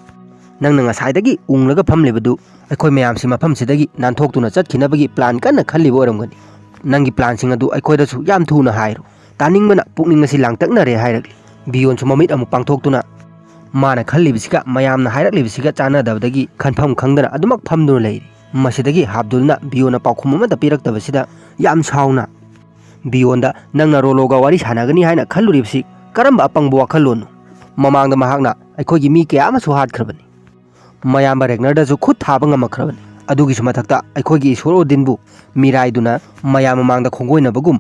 ꯅꯪꯅ ꯉꯁꯥꯏꯗꯒꯤ ꯎꯪꯂꯒ ꯐꯝꯂꯤꯕꯗꯨ ꯑꯩꯈꯣꯏ ꯃꯌꯥꯝꯁꯤ ꯃꯐꯝꯁꯤꯗꯒꯤ ꯅꯥꯟꯊꯣꯛꯇꯨꯅ ꯆꯠꯈꯤꯅꯕꯒꯤ ꯄ꯭ꯂꯥꯟ ꯀꯟꯅ ꯈꯜꯂꯤꯕ ꯑꯣꯏꯔꯝꯒꯅꯤ꯫ ꯅꯪꯒꯤ ꯄ꯭ꯂꯥꯟꯁꯤꯡ ꯑꯗꯨ ꯑꯩꯈꯣꯏꯗꯁꯨ ꯌꯥꯝ ꯊꯨꯅ ꯍꯥꯏꯔꯣ꯫ ꯇꯥꯅꯤꯡꯕꯅ ꯄꯨꯛꯅꯤꯡ ꯑꯁꯤ ꯂꯥꯡꯇꯛꯅꯔꯦ ꯍꯥꯏꯔꯛꯂꯤ꯫ ꯕꯤꯌꯣꯟꯁꯨ ꯃꯃꯤꯠ ꯑꯃꯨꯛ ꯄꯥꯡꯊꯣꯛꯇꯨꯅ ꯃꯥꯅ ꯈꯜꯂꯤꯕꯁꯤꯒ ꯃꯌꯥꯝꯅ ꯍꯥꯏꯔꯛꯂꯤꯕꯁꯤꯒ ꯆꯥꯟꯅꯗꯕꯗꯒꯤ ꯈꯟꯐꯝ ꯈꯪꯗꯅ ꯑꯗꯨꯃꯛ ꯐꯝꯗꯨꯅ ꯂꯩꯔꯤ꯫ ꯃꯁꯤꯗꯒꯤ ꯍꯥꯞꯗꯨꯜꯅ ꯕꯤꯌꯣꯟꯅ ꯄꯥꯎꯈꯨꯝ ꯑꯃꯠꯇ ꯄꯤꯔꯛꯇꯕꯁꯤꯗ ꯌꯥꯝ ꯁꯥꯎꯅ ꯕꯤꯌꯣꯟꯗ, "ꯅꯪꯅ ꯔꯣꯂꯣꯒ ꯋꯥꯔꯤ ꯁꯥꯟꯅꯒꯅꯤ ꯍꯥꯏꯅ ꯈꯜꯂꯨꯔꯤꯕꯁꯤ ꯀꯔꯝꯕ ꯑꯄꯪꯕ ꯋꯥꯈꯜꯂꯣꯟꯅꯣ? ꯃꯃꯥꯡꯗ ꯃꯍꯥꯛꯅ ꯑꯩꯈꯣꯏꯒꯤ ꯃꯤ ꯀꯌꯥ ꯑꯃꯁꯨ ꯍꯥꯠꯈ꯭ꯔꯕꯅꯤ꯫ ꯃꯌꯥꯝꯕ ꯔꯦꯒꯅꯔꯗꯁꯨ ꯈꯨꯠ ꯊꯥꯕ ꯉꯝꯃꯛꯈ꯭ꯔꯕꯅꯤ꯫ ꯑꯗꯨꯒꯤꯁꯨ ꯃꯊꯛꯇ ꯑꯩꯈꯣꯏꯒꯤ ꯏꯁꯣꯔ ꯑꯣꯗꯤꯟꯕꯨ ꯃꯤꯔꯥꯏꯗꯨꯅ ꯃꯌꯥꯝ ꯃꯃꯥꯡꯗ ꯈꯣꯡꯒꯣꯏꯅꯕꯒꯨꯝ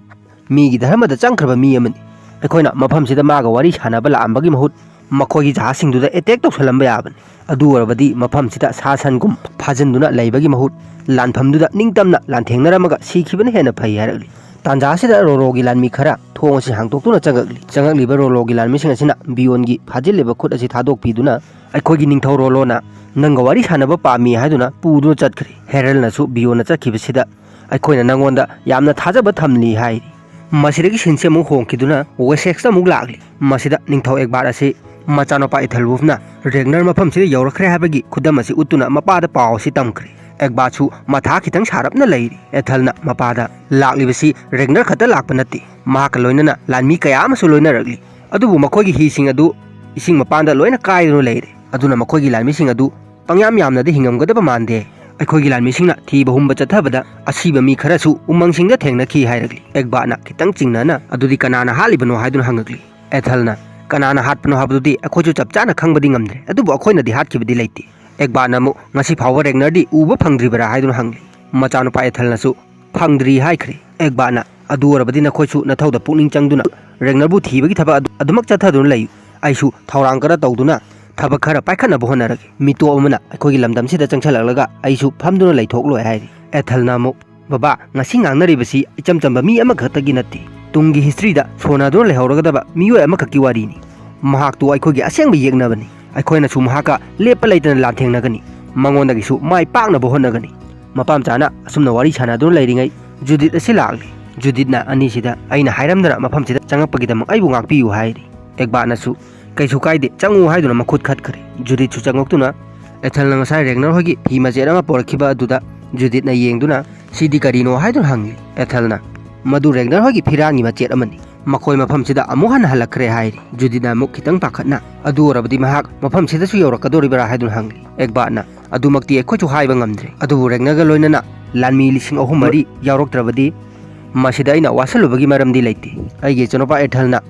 ꯃꯤꯒꯤ ꯙꯔꯃꯗ ꯆꯪꯈ꯭ꯔꯕ ꯃꯤ ꯑꯃꯅꯤ꯫ ꯑꯩꯈꯣꯏꯅ ꯃꯐꯝꯁꯤꯗ ꯃꯥꯒ ꯋꯥꯔꯤ ꯁꯥꯟꯅꯕ ꯂꯥꯛꯑꯝꯕꯒꯤ ꯃꯍꯨꯠ ꯃꯈꯣꯏꯒꯤ ꯖꯍꯥꯖꯁꯤꯡꯗꯨꯗ ꯑꯦꯇꯦꯛ ꯇꯧꯁꯜꯂꯝꯕ ꯌꯥꯕꯅꯤ꯫ ꯑꯗꯨ ꯑꯣꯏꯔꯕꯗꯤ ꯃꯐꯝꯁꯤꯗ ꯁꯥ ꯁꯟꯒꯨꯝ ꯐꯥꯖꯤꯟꯗꯨꯅ ꯂꯩꯕꯒꯤ ꯃꯍꯨꯠ ꯂꯥꯟꯐꯝꯗꯨꯗ ꯅꯤꯡꯇꯝꯅ ꯂꯥꯟꯊꯦꯡꯅꯔꯝꯃꯒ ꯁꯤꯈꯤꯕꯅ ꯍꯦꯟꯅ ꯐꯩ" ꯍꯥꯏꯔꯛꯂꯤ꯫ ꯇꯥꯟꯖꯥ ꯑꯁꯤꯗ ꯔꯣꯂꯣꯒꯤ ꯂꯥꯟꯃꯤ ꯈꯔ ꯊꯣꯡ ꯑꯁꯤ ꯍꯥꯡꯗꯣꯛꯇꯨꯅ ꯆꯪꯉꯛꯂꯤ꯫ ꯆꯪꯉꯛꯂꯤꯕ ꯔꯣꯂꯣꯒꯤ ꯂꯥꯟꯃꯤꯁꯤꯡ ꯑꯁꯤꯅ ꯕꯤꯌꯣꯟꯒꯤ ꯐꯥꯖꯤꯜꯂꯤꯕ ꯈꯨꯠ ꯑꯁꯤ ꯊꯥꯗꯣꯛꯄꯤꯗꯨꯅ ꯑꯩꯈꯣꯏꯒꯤ ꯅꯤꯡꯊꯧ ꯔꯣꯂꯣꯅ ꯅꯪꯒ ꯋꯥꯔꯤ ꯁꯥꯟꯅꯕ ꯄꯥꯝꯃꯤ ꯍꯥꯏꯗꯨꯅ ꯄꯨꯗꯨꯅ ꯆꯠꯈ꯭ꯔꯦ꯫ ꯍꯦꯔꯜꯅꯁꯨ ꯕꯤꯌꯣꯟꯅ ꯆꯠꯈꯤꯕꯁꯤꯗ ꯑꯩꯈꯣꯏꯅ ꯅꯪꯉꯣꯟꯗ ꯌꯥꯝꯅ ꯊꯥꯖꯕ ꯊꯝꯂꯤ ꯍꯥꯏꯔꯤ꯫ ꯃꯁꯤꯗꯒꯤ ꯁꯤꯟꯁꯤ ꯑꯃꯨꯛ ꯍꯣꯡꯈꯤꯗꯨꯅ ꯋꯦꯁꯦꯛꯁꯇ ꯑꯃꯨꯛ ꯂꯥꯛꯂꯤ꯫ ꯃꯁꯤꯗ ꯅꯤꯡꯊꯧ ꯑꯦꯛꯕꯥꯔ ꯑꯁꯤ ꯃꯆꯥꯅꯨꯄꯥ ꯏꯊꯦꯜꯋꯨꯐꯅ ꯔꯦꯒꯅꯔ ꯃꯐꯝꯁꯤꯗ ꯌꯧꯔꯛꯈ꯭ꯔꯦ ꯍꯥꯏꯕꯒꯤ ꯈꯨꯗꯝ ꯑꯁꯤ ꯎꯠꯇꯨꯅ ꯃꯄꯥꯗ ꯄꯥꯎ ꯑꯁꯤ ꯇꯝꯈ꯭ꯔꯦ꯫ ꯑꯦꯛꯕꯥꯔꯁꯨ ꯃꯊꯥ ꯈꯤꯇꯪ ꯁꯥꯔꯞꯅ ꯂꯩꯔꯤ꯫ ꯑꯦꯊꯜꯅ ꯃꯄꯥꯗ, "ꯂꯥꯛꯂꯤꯕꯁꯤ ꯔꯦꯒꯅꯔ ꯈꯛꯇ ꯂꯥꯛꯄ ꯅꯠꯇꯦ, ꯃꯍꯥꯛꯀ ꯂꯣꯏꯅꯅ ꯂꯥꯟꯃꯤ ꯀꯌꯥ ꯑꯃꯁꯨ ꯂꯣꯏꯅꯔꯛꯂꯤ꯫ ꯑꯗꯨꯕꯨ ꯃꯈꯣꯏꯒꯤ ꯍꯤꯁꯤꯡ ꯑꯗꯨ ꯏꯁꯤꯡ ꯃꯄꯥꯟꯗ ꯂꯣꯏꯅ ꯀꯥꯏꯗꯨꯅ ꯂꯩꯔꯦ꯫ ꯑꯗꯨꯅ ꯃꯈꯣꯏꯒꯤ ꯂꯥꯟꯃꯤꯁꯤꯡ ꯑꯗꯨ ꯄꯪꯌꯥꯝ ꯌꯥꯝꯅꯗꯤ ꯍꯤꯡꯉꯝꯒꯗꯕ ꯃꯥꯟꯗꯦ꯫ ꯑꯩꯈꯣꯏꯒꯤ ꯂꯥꯟꯃꯤꯁꯤꯡꯅ ꯊꯤꯕ ꯍꯨꯝꯕ ꯆꯠꯊꯕꯗ ꯑꯁꯤꯕ ꯃꯤ ꯈꯔꯁꯨ ꯎꯃꯪꯁꯤꯡꯗ ꯊꯦꯡꯅꯈꯤ" ꯍꯥꯏꯔꯛꯂꯤ꯫ ꯑꯦꯛꯕꯥꯔꯅ ꯈꯤꯇꯪ ꯆꯤꯡꯅꯅ, "ꯑꯗꯨꯗꯤ ꯀꯅꯥꯅ ꯍꯥꯠꯂꯤꯕꯅꯣ?" ꯍꯥꯏꯗꯨꯅ ꯍꯪꯉꯛꯂꯤ꯫ ꯑꯦꯊꯜꯅ, "ꯀꯅꯥꯅ ꯍꯥꯠꯄꯅꯣ ꯍꯥꯏꯕꯗꯨꯗꯤ ꯑꯩꯈꯣꯏꯁꯨ ꯆꯞ ꯆꯥꯅ ꯈꯪꯕꯗꯤ ꯉꯝꯗ꯭ꯔꯦ, ꯑꯗꯨꯕꯨ ꯑꯩꯈꯣꯏꯅꯗꯤ ꯍꯥꯠꯈꯤꯕꯗꯤ ꯂꯩꯇꯦ"꯫ ꯑꯦꯛꯕꯥꯔꯅ ꯑꯃꯨꯛ, "ꯉꯁꯤ ꯐꯥꯎꯕ ꯔꯦꯒꯅꯔꯗꯤ ꯎꯕ ꯐꯪꯗ꯭ꯔꯤꯕꯔꯥ?" ꯍꯥꯏꯗꯨꯅ ꯍꯪꯂꯤ꯫ ꯃꯆꯥꯅꯨꯄꯥ ꯑꯦꯊꯜꯅꯁꯨ, "ꯐꯪꯗ꯭ꯔꯤ" ꯍꯥꯏꯈ꯭ꯔꯦ꯫ ꯑꯦꯛꯕꯥꯔꯅ, "ꯑꯗꯨ ꯑꯣꯏꯔꯕꯗꯤ ꯅꯈꯣꯏꯁꯨ ꯅꯊꯧꯗ ꯄꯨꯛꯅꯤꯡ ꯆꯪꯗꯨꯅ ꯔꯦꯒꯅꯔꯕꯨ ꯊꯤꯕꯒꯤ ꯊꯕꯛ ꯑꯗꯨ ꯑꯗꯨꯃꯛ ꯆꯠꯊꯗꯨꯅ ꯂꯩꯌꯨ꯫ ꯑꯩꯁꯨ ꯊꯧꯔꯥꯡ ꯈꯔ ꯇꯧꯗꯨꯅ ꯊꯕꯛ ꯈꯔ ꯄꯥꯏꯈꯠꯅꯕ ꯍꯣꯠꯅꯔꯒꯦ꯫ ꯃꯤꯇꯣꯞ ꯑꯃꯅ ꯑꯩꯈꯣꯏꯒꯤ ꯂꯝꯗꯝꯁꯤꯗ ꯆꯪꯁꯤꯜꯂꯛꯂꯒ ꯑꯩꯁꯨ ꯐꯝꯗꯨꯅ ꯂꯩꯊꯣꯛꯂꯣꯏ" ꯍꯥꯏꯔꯤ꯫ ꯑꯦꯊꯜꯅ ꯑꯃꯨꯛ, "ꯕꯕꯥ, ꯉꯁꯤ ꯉꯥꯡꯅꯔꯤꯕꯁꯤ ꯏꯆꯝ ꯆꯝꯕ ꯃꯤ ꯑꯃꯈꯛꯇꯒꯤ ꯅꯠꯇꯦ꯫ ꯇꯨꯡꯒꯤ ꯍꯤꯁꯇ꯭ꯔꯤꯗ ꯁꯣꯟꯅꯗꯨꯅ ꯂꯩꯍꯧꯔꯒꯗꯕ ꯃꯤꯑꯣꯏ ꯑꯃꯈꯛꯀꯤ ꯋꯥꯔꯤꯅꯤ꯫ ꯃꯍꯥꯛꯇꯨ ꯑꯩꯈꯣꯏꯒꯤ ꯑꯁꯦꯡꯕ ꯌꯦꯛꯅꯕꯅꯤ꯫ ꯑꯩꯈꯣꯏꯅꯁꯨ ꯃꯍꯥꯛꯀ ꯂꯦꯞꯄ ꯂꯩꯇꯅ ꯂꯥꯟꯊꯦꯡꯅꯒꯅꯤ꯫ ꯃꯉꯣꯟꯗꯒꯤꯁꯨ ꯃꯥꯏ ꯄꯥꯛꯅꯕ ꯍꯣꯠꯅꯒꯅꯤ"꯫ ꯃꯄꯥꯝꯆꯥꯅ ꯑꯁꯨꯝꯅ ꯋꯥꯔꯤ ꯁꯥꯟꯅꯗꯨꯅ ꯂꯩꯔꯤꯉꯩ ꯖꯨꯗꯤꯠ ꯑꯁꯤ ꯂꯥꯛꯂꯤ꯫ ꯖꯨꯗꯤꯠꯅ ꯑꯅꯤꯁꯤꯗ, "ꯑꯩꯅ ꯍꯥꯏꯔꯝꯗꯅ ꯃꯐꯝꯁꯤꯗ ꯆꯪꯉꯛꯄꯒꯤꯗꯃꯛ ꯑꯩꯕꯨ ꯉꯥꯛꯄꯤꯌꯨ" ꯍꯥꯏꯔꯤ꯫ ꯑꯦꯛꯕꯥꯔꯅꯁꯨ, "ꯀꯩꯁꯨ ꯀꯥꯏꯗꯦ, ꯆꯪꯉꯨ" ꯍꯥꯏꯗꯨꯅ ꯃꯈꯨꯠ ꯈꯠꯈ꯭ꯔꯦ꯫ ꯖꯨꯗꯤꯠꯁꯨ ꯆꯪꯉꯛꯇꯨꯅ ꯑꯦꯊꯦꯜꯅ ꯉꯁꯥꯏ ꯔꯦꯒꯅꯔ ꯍꯣꯏꯒꯤ ꯐꯤ ꯃꯆꯦꯠ ꯑꯃ ꯄꯣꯔꯛꯈꯤꯕ ꯑꯗꯨꯗ ꯖꯨꯗꯤꯠꯅ ꯌꯦꯡꯗꯨꯅ, "ꯁꯤꯗꯤ ꯀꯔꯤꯅꯣ?" ꯍꯥꯏꯗꯨꯅ ꯍꯪꯂꯤ꯫ ꯑꯦꯊꯦꯜꯅ, "ꯃꯗꯨ ꯔꯦꯒꯅꯔ ꯍꯣꯏꯒꯤ ꯐꯤꯔꯥꯟꯒꯤ ꯃꯆꯦꯠ ꯑꯃꯅꯤ꯫ ꯃꯈꯣꯏ ꯃꯐꯝꯁꯤꯗ ꯑꯃꯨꯛ ꯍꯟꯅ ꯍꯜꯂꯛꯈ꯭ꯔꯦ" ꯍꯥꯏꯔꯤ꯫ ꯖꯨꯗꯤꯠꯅ ꯑꯃꯨꯛ ꯈꯤꯇꯪ ꯄꯥꯈꯠꯅ, "ꯑꯗꯨ ꯑꯣꯏꯔꯕꯗꯤ ꯃꯍꯥꯛ ꯃꯐꯝꯁꯤꯗꯁꯨ ꯌꯧꯔꯛꯀꯗꯧꯔꯤꯕ꯭ꯔꯥ?" ꯍꯥꯏꯗꯨꯅ ꯍꯪꯂꯤ꯫ ꯑꯦꯒꯕꯥꯔꯠꯅ, "ꯑꯗꯨꯃꯛꯇꯤ ꯑꯩꯈꯣꯏꯁꯨ ꯍꯥꯏꯕ ꯉꯝꯗ꯭ꯔꯦ, ꯑꯗꯨꯕꯨ ꯔꯦꯒꯅꯔꯒ ꯂꯣꯏꯅꯅ ꯂꯥꯟꯃꯤ ꯂꯤꯁꯤꯡ ꯑꯍꯨꯝ ꯃꯔꯤ ꯌꯥꯎꯔꯛꯇ꯭ꯔꯕꯗꯤ ꯃꯁꯤꯗ ꯑꯩꯅ ꯋꯥꯁꯜꯂꯨꯕꯒꯤ ꯃꯔꯝꯗꯤ ꯂꯩꯇꯦ꯫ ꯑꯩꯒꯤ ꯏꯆꯥꯅꯨꯄꯥ ꯑꯦꯊꯦꯜꯅ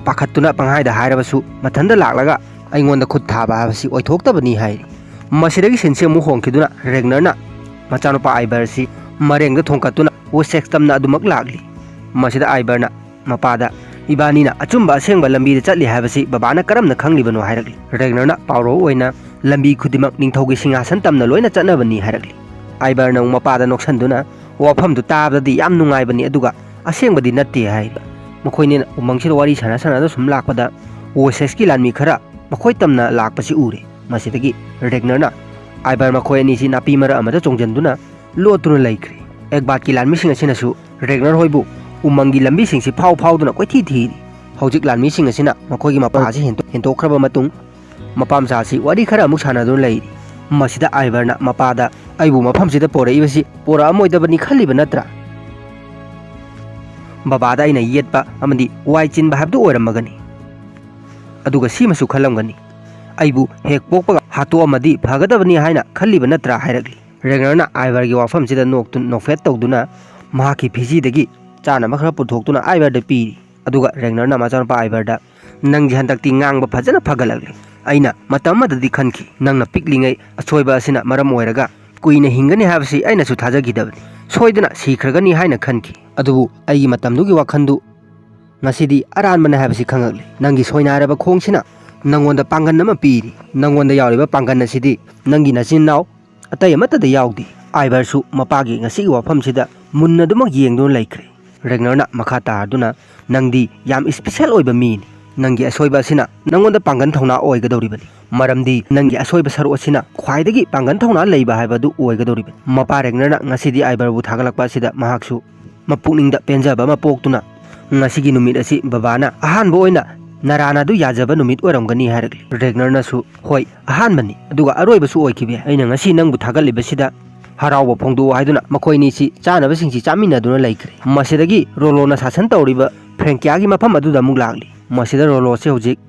ꯄꯥꯈꯠꯇꯨꯅ ꯄꯪꯍꯥꯏꯗ ꯍꯥꯏꯔꯕꯁꯨ ꯃꯊꯟꯇ ꯂꯥꯛꯂꯒ ꯑꯩꯉꯣꯟꯗ ꯈꯨꯠ ꯊꯥꯕ ꯍꯥꯏꯕꯁꯤ ꯑꯣꯏꯊꯣꯛꯇꯕꯅꯤ" ꯍꯥꯏꯔꯤ꯫ ꯃꯁꯤꯗꯒꯤ ꯁꯤꯟꯁꯤ ꯑꯃꯨꯛ ꯍꯣꯡꯈꯤꯗꯨꯅ ꯔꯦꯒꯅꯔꯅ ꯃꯆꯥꯅꯨꯄꯥ ꯑꯥꯏꯕꯔꯁꯤ ꯃꯔꯦꯡꯗ ꯊꯣꯡꯀꯠꯇꯨꯅ ꯋꯦꯁꯦꯛꯁ ꯇꯝꯅ ꯑꯗꯨꯃꯛ ꯂꯥꯛꯂꯤ꯫ ꯃꯁꯤꯗ ꯑꯥꯏꯕꯔꯅ ꯃꯄꯥꯗ, "ꯏꯕꯥꯅꯤꯅ ꯑꯆꯨꯝꯕ ꯑꯁꯦꯡꯕ ꯂꯝꯕꯤꯗ ꯆꯠꯂꯤ ꯍꯥꯏꯕꯁꯤ ꯕꯕꯥꯅ ꯀꯔꯝꯅ ꯈꯪꯂꯤꯕꯅꯣ?" ꯍꯥꯏꯔꯛꯂꯤ꯫ ꯔꯦꯒꯅꯔꯅ, "ꯄꯥꯎꯔꯧ ꯑꯣꯏꯅ ꯂꯝꯕꯤ ꯈꯨꯗꯤꯡꯃꯛ ꯅꯤꯡꯊꯧꯒꯤ ꯁꯤꯡꯍꯥꯁꯟ ꯇꯝꯅ ꯂꯣꯏꯅ ꯆꯠꯅꯕꯅꯤ" ꯍꯥꯏꯔꯛꯂꯤ꯫ ꯑꯥꯏꯕꯔꯅ ꯑꯃꯨꯛ ꯃꯄꯥꯗ ꯅꯣꯛꯁꯟꯗꯨꯅ, "ꯋꯥꯐꯝꯗꯨ ꯇꯥꯕꯗꯗꯤ ꯌꯥꯝ ꯅꯨꯡꯉꯥꯏꯕꯅꯤ, ꯑꯗꯨꯒ ꯑꯁꯦꯡꯕꯗꯤ ꯅꯠꯇꯦ" ꯍꯥꯏꯔꯤ꯫ ꯃꯈꯣꯏꯅꯤꯅ ꯎꯃꯪꯁꯤꯗ ꯋꯥꯔꯤ ꯁꯥꯟꯅ ꯁꯥꯟꯅꯗꯨꯅ ꯁꯨꯝ ꯂꯥꯛꯄꯗ ꯋꯦꯁꯦꯛꯁꯀꯤ ꯂꯥꯟꯃꯤ ꯈꯔ ꯃꯈꯣꯏ ꯇꯝꯅ ꯂꯥꯛꯄꯁꯤ ꯎꯔꯦ꯫ ꯃꯁꯤꯗꯒꯤ ꯔꯦꯒꯅꯔꯅ ꯑꯥꯏꯕꯔ ꯃꯈꯣꯏ ꯑꯅꯤꯁꯤ ꯅꯥꯄꯤ ꯃꯔꯛ ꯑꯃꯗ ꯆꯣꯡꯁꯤꯟꯗꯨꯅ ꯂꯣꯠꯇꯨꯅ ꯂꯩꯈ꯭ꯔꯦ꯫ ꯑꯦꯒꯕꯥꯔꯠꯀꯤ ꯂꯥꯟꯃꯤꯁꯤꯡ ꯑꯁꯤꯅꯁꯨ ꯔꯦꯒꯅꯔ ꯍꯣꯏꯕꯨ ꯎꯃꯪꯒꯤ ꯂꯝꯕꯤꯁꯤꯡꯁꯤ ꯐꯥꯎ ꯐꯥꯎꯗꯨꯅ ꯀꯣꯏꯊꯤ ꯊꯤꯔꯤ꯫ ꯍꯧꯖꯤꯛ ꯂꯥꯟꯃꯤꯁꯤꯡ ꯑꯁꯤꯅ ꯃꯈꯣꯏꯒꯤ ꯃꯄꯥ ꯑꯁꯤ ꯍꯦꯟꯗꯣꯛ-, ꯍꯦꯟꯗꯣꯛꯈ꯭ꯔꯕ ꯃꯇꯨꯡ, ꯃꯄꯥ ꯃꯆꯥ ꯑꯁꯤ ꯋꯥꯔꯤ ꯈꯔ ꯑꯃꯨꯛ ꯁꯥꯟꯅꯗꯨꯅ ꯂꯩꯔꯤ꯫ ꯃꯁꯤꯗ ꯑꯥꯏꯕꯔꯅ ꯃꯄꯥꯗ, "ꯑꯩꯕꯨ ꯃꯐꯝꯁꯤꯗ ꯄꯣꯔꯛꯏꯕꯁꯤ ꯄꯣꯔꯛꯑꯝꯃꯣꯏꯗꯕꯅꯤ ꯈꯜꯂꯤꯕ ꯅꯠꯇ꯭ꯔꯥ? ꯕꯕꯥꯗ ꯑꯩꯅ ꯌꯦꯠꯄ ꯑꯃꯗꯤ ꯋꯥꯏ ꯆꯤꯟꯕ ꯍꯥꯏꯕꯗꯨ ꯑꯣꯏꯔꯝꯃꯒꯅꯤ꯫ ꯑꯗꯨꯒ ꯁꯤꯃꯁꯨ ꯈꯜꯂꯝꯒꯅꯤ, ꯑꯩꯕꯨ ꯍꯦꯛ ꯄꯣꯛꯄꯒ ꯍꯥꯠꯇꯣꯛꯑꯝꯃꯗꯤ ꯐꯒꯗꯕꯅꯤ ꯍꯥꯏꯅ ꯈꯜꯂꯤꯕ ꯅꯠꯇ꯭ꯔꯥ?" ꯍꯥꯏꯔꯛꯂꯤ꯫ ꯔꯦꯒꯅꯔꯅ ꯑꯥꯏꯕꯔꯒꯤ ꯋꯥꯐꯝꯁꯤꯗ ꯅꯣꯛꯇꯨ-, ꯅꯣꯛꯐꯦꯠ ꯇꯧꯗꯨꯅ ꯃꯍꯥꯛꯀꯤ ꯐꯤꯖꯤꯗꯒꯤ ꯆꯥꯅꯕ ꯈꯔ ꯄꯨꯊꯣꯛꯇꯨꯅ ꯑꯥꯏꯕꯔꯗ ꯄꯤꯔꯤ꯫ ꯑꯗꯨꯒ ꯔꯦꯒꯅꯔꯅ ꯃꯆꯥꯅꯨꯄꯥ ꯑꯥꯏꯕꯔꯗ, "ꯅꯪꯁꯦ ꯍꯟꯗꯛꯇꯤ ꯉꯥꯡꯕ ꯐꯖꯅ ꯐꯒꯠꯂꯛꯂꯤ꯫ ꯑꯩꯅ ꯃꯇꯝ ꯑꯃꯗꯗꯤ ꯈꯟꯈꯤ, ꯅꯪꯅ ꯄꯤꯛꯂꯤꯉꯩ ꯑꯁꯣꯏꯕ ꯑꯁꯤꯅ ꯃꯔꯝ ꯑꯣꯏꯔꯒ ꯀꯨꯏꯅ ꯍꯤꯡꯒꯅꯤ ꯍꯥꯏꯕꯁꯤ ꯑꯩꯅꯁꯨ ꯊꯥꯖꯈꯤꯗꯕꯅꯤ꯫ ꯁꯣꯏꯗꯅ ꯁꯤꯈ꯭ꯔꯒꯅꯤ ꯍꯥꯏꯅ ꯈꯟꯈꯤ꯫ ꯑꯗꯨꯕꯨ ꯑꯩꯒꯤ ꯃꯇꯝꯗꯨꯒꯤ ꯋꯥꯈꯜꯗꯨ ꯉꯁꯤꯗꯤ ꯑꯔꯥꯟꯕꯅꯤ ꯍꯥꯏꯕꯁꯤ ꯈꯪꯉꯛꯂꯤ꯫ ꯅꯪꯒꯤ ꯁꯣꯏꯅꯥꯏꯔꯕ ꯈꯣꯡꯁꯤꯅ ꯅꯪꯉꯣꯟꯗ ꯄꯥꯡꯒꯜ ꯑꯃ ꯄꯤꯔꯤ꯫ ꯅꯪꯉꯣꯟꯗ ꯌꯥꯎꯔꯤꯕ ꯄꯥꯡꯒꯜ ꯑꯁꯤꯗꯤ ꯅꯪꯒꯤ ꯅꯆꯤꯟ ꯅꯅꯥꯎ ꯑꯇꯩ ꯑꯃꯠꯇꯗ ꯌꯥꯎꯗꯦ꯫" ꯑꯥꯏꯕꯔꯁꯨ ꯃꯄꯥꯒꯤ ꯉꯁꯤꯒꯤ ꯋꯥꯐꯝꯁꯤꯗ ꯃꯨꯟꯅ ꯑꯗꯨꯃꯛ ꯌꯦꯡꯗꯨꯅ ꯂꯩꯈ꯭ꯔꯦ꯫ ꯔꯦꯒꯅꯔꯅ ꯃꯈꯥ ꯇꯥꯔꯗꯨꯅ, "ꯅꯪꯗꯤ ꯌꯥꯝ ꯏꯁꯄꯤꯁꯦꯜ ꯑꯣꯏꯕ ꯃꯤꯅꯤ꯫ ꯅꯪꯒꯤ ꯑꯁꯣꯏꯕ ꯑꯁꯤꯅ ꯅꯪꯉꯣꯟꯗ ꯄꯥꯡꯒꯜ ꯊꯧꯅꯥ ꯑꯣꯏꯒꯗꯧꯔꯤꯕꯅꯤ, ꯃꯔꯝꯗꯤ ꯅꯪꯒꯤ ꯑꯁꯣꯏꯕ ꯁꯔꯨꯛ ꯑꯁꯤꯅ ꯈ꯭ꯋꯥꯏꯗꯒꯤ ꯄꯥꯡꯒꯜ ꯊꯧꯅꯥ ꯂꯩꯕ ꯍꯥꯏꯕꯗꯨ ꯑꯣꯏꯒꯗꯧꯔꯤꯕꯅꯤ꯫" ꯃꯄꯥ ꯔꯦꯒꯅꯔꯅ ꯉꯁꯤꯗꯤ ꯑꯥꯏꯕꯔꯕꯨ ꯊꯥꯒꯠꯂꯛꯄ ꯑꯁꯤꯗ ꯃꯍꯥꯛꯁꯨ ꯃꯄꯨꯛꯅꯤꯡꯗ ꯄꯦꯟꯖꯕ ꯑꯃ ꯄꯣꯛꯇꯨꯅ, "ꯉꯁꯤꯒꯤ ꯅꯨꯃꯤꯠ ꯑꯁꯤ ꯕꯕꯥꯅ ꯑꯍꯥꯟꯕ ꯑꯣꯏꯅ "ꯅꯔꯥꯅ ꯑꯗꯨ ꯌꯥꯖꯕ ꯅꯨꯃꯤꯠ ꯑꯣꯏꯔꯝꯒꯅꯤ" ꯍꯥꯏꯔꯛꯂꯤ꯫ ꯔꯦꯒꯅꯔꯅꯁꯨ, "ꯍꯣꯏ, ꯑꯍꯥꯟꯕꯅꯤ, ꯑꯗꯨꯒ ꯑꯔꯣꯏꯕꯁꯨ ꯑꯣꯏꯈꯤꯕ ꯌꯥꯏ꯫ ꯑꯩꯅ ꯉꯁꯤ ꯅꯪꯕꯨ ꯊꯥꯒꯠꯂꯤꯕꯁꯤꯗ ꯍꯔꯥꯎꯕ ꯐꯣꯡꯗꯣꯛꯑꯣ" ꯍꯥꯏꯗꯨꯅ ꯃꯈꯣꯏ ꯑꯅꯤꯁꯤ ꯆꯥꯅꯕꯁꯤꯡꯁꯤ ꯆꯥꯃꯤꯟꯅꯗꯨꯅ ꯂꯩꯈ꯭ꯔꯦ꯫ ꯃꯁꯤꯗꯒꯤ ꯔꯣꯂꯣꯅ ꯁꯥꯁꯟ ꯇꯧꯔꯤꯕ ꯐ꯭ꯔꯦꯡꯀꯤꯌꯥꯒꯤ ꯃꯐꯝ ꯑꯗꯨꯗ ꯑꯃꯨꯛ ꯂꯥꯛꯂꯤ꯫ ꯃꯁꯤꯗ ꯔꯣꯂꯣꯁꯦ ꯍꯧꯖꯤꯛ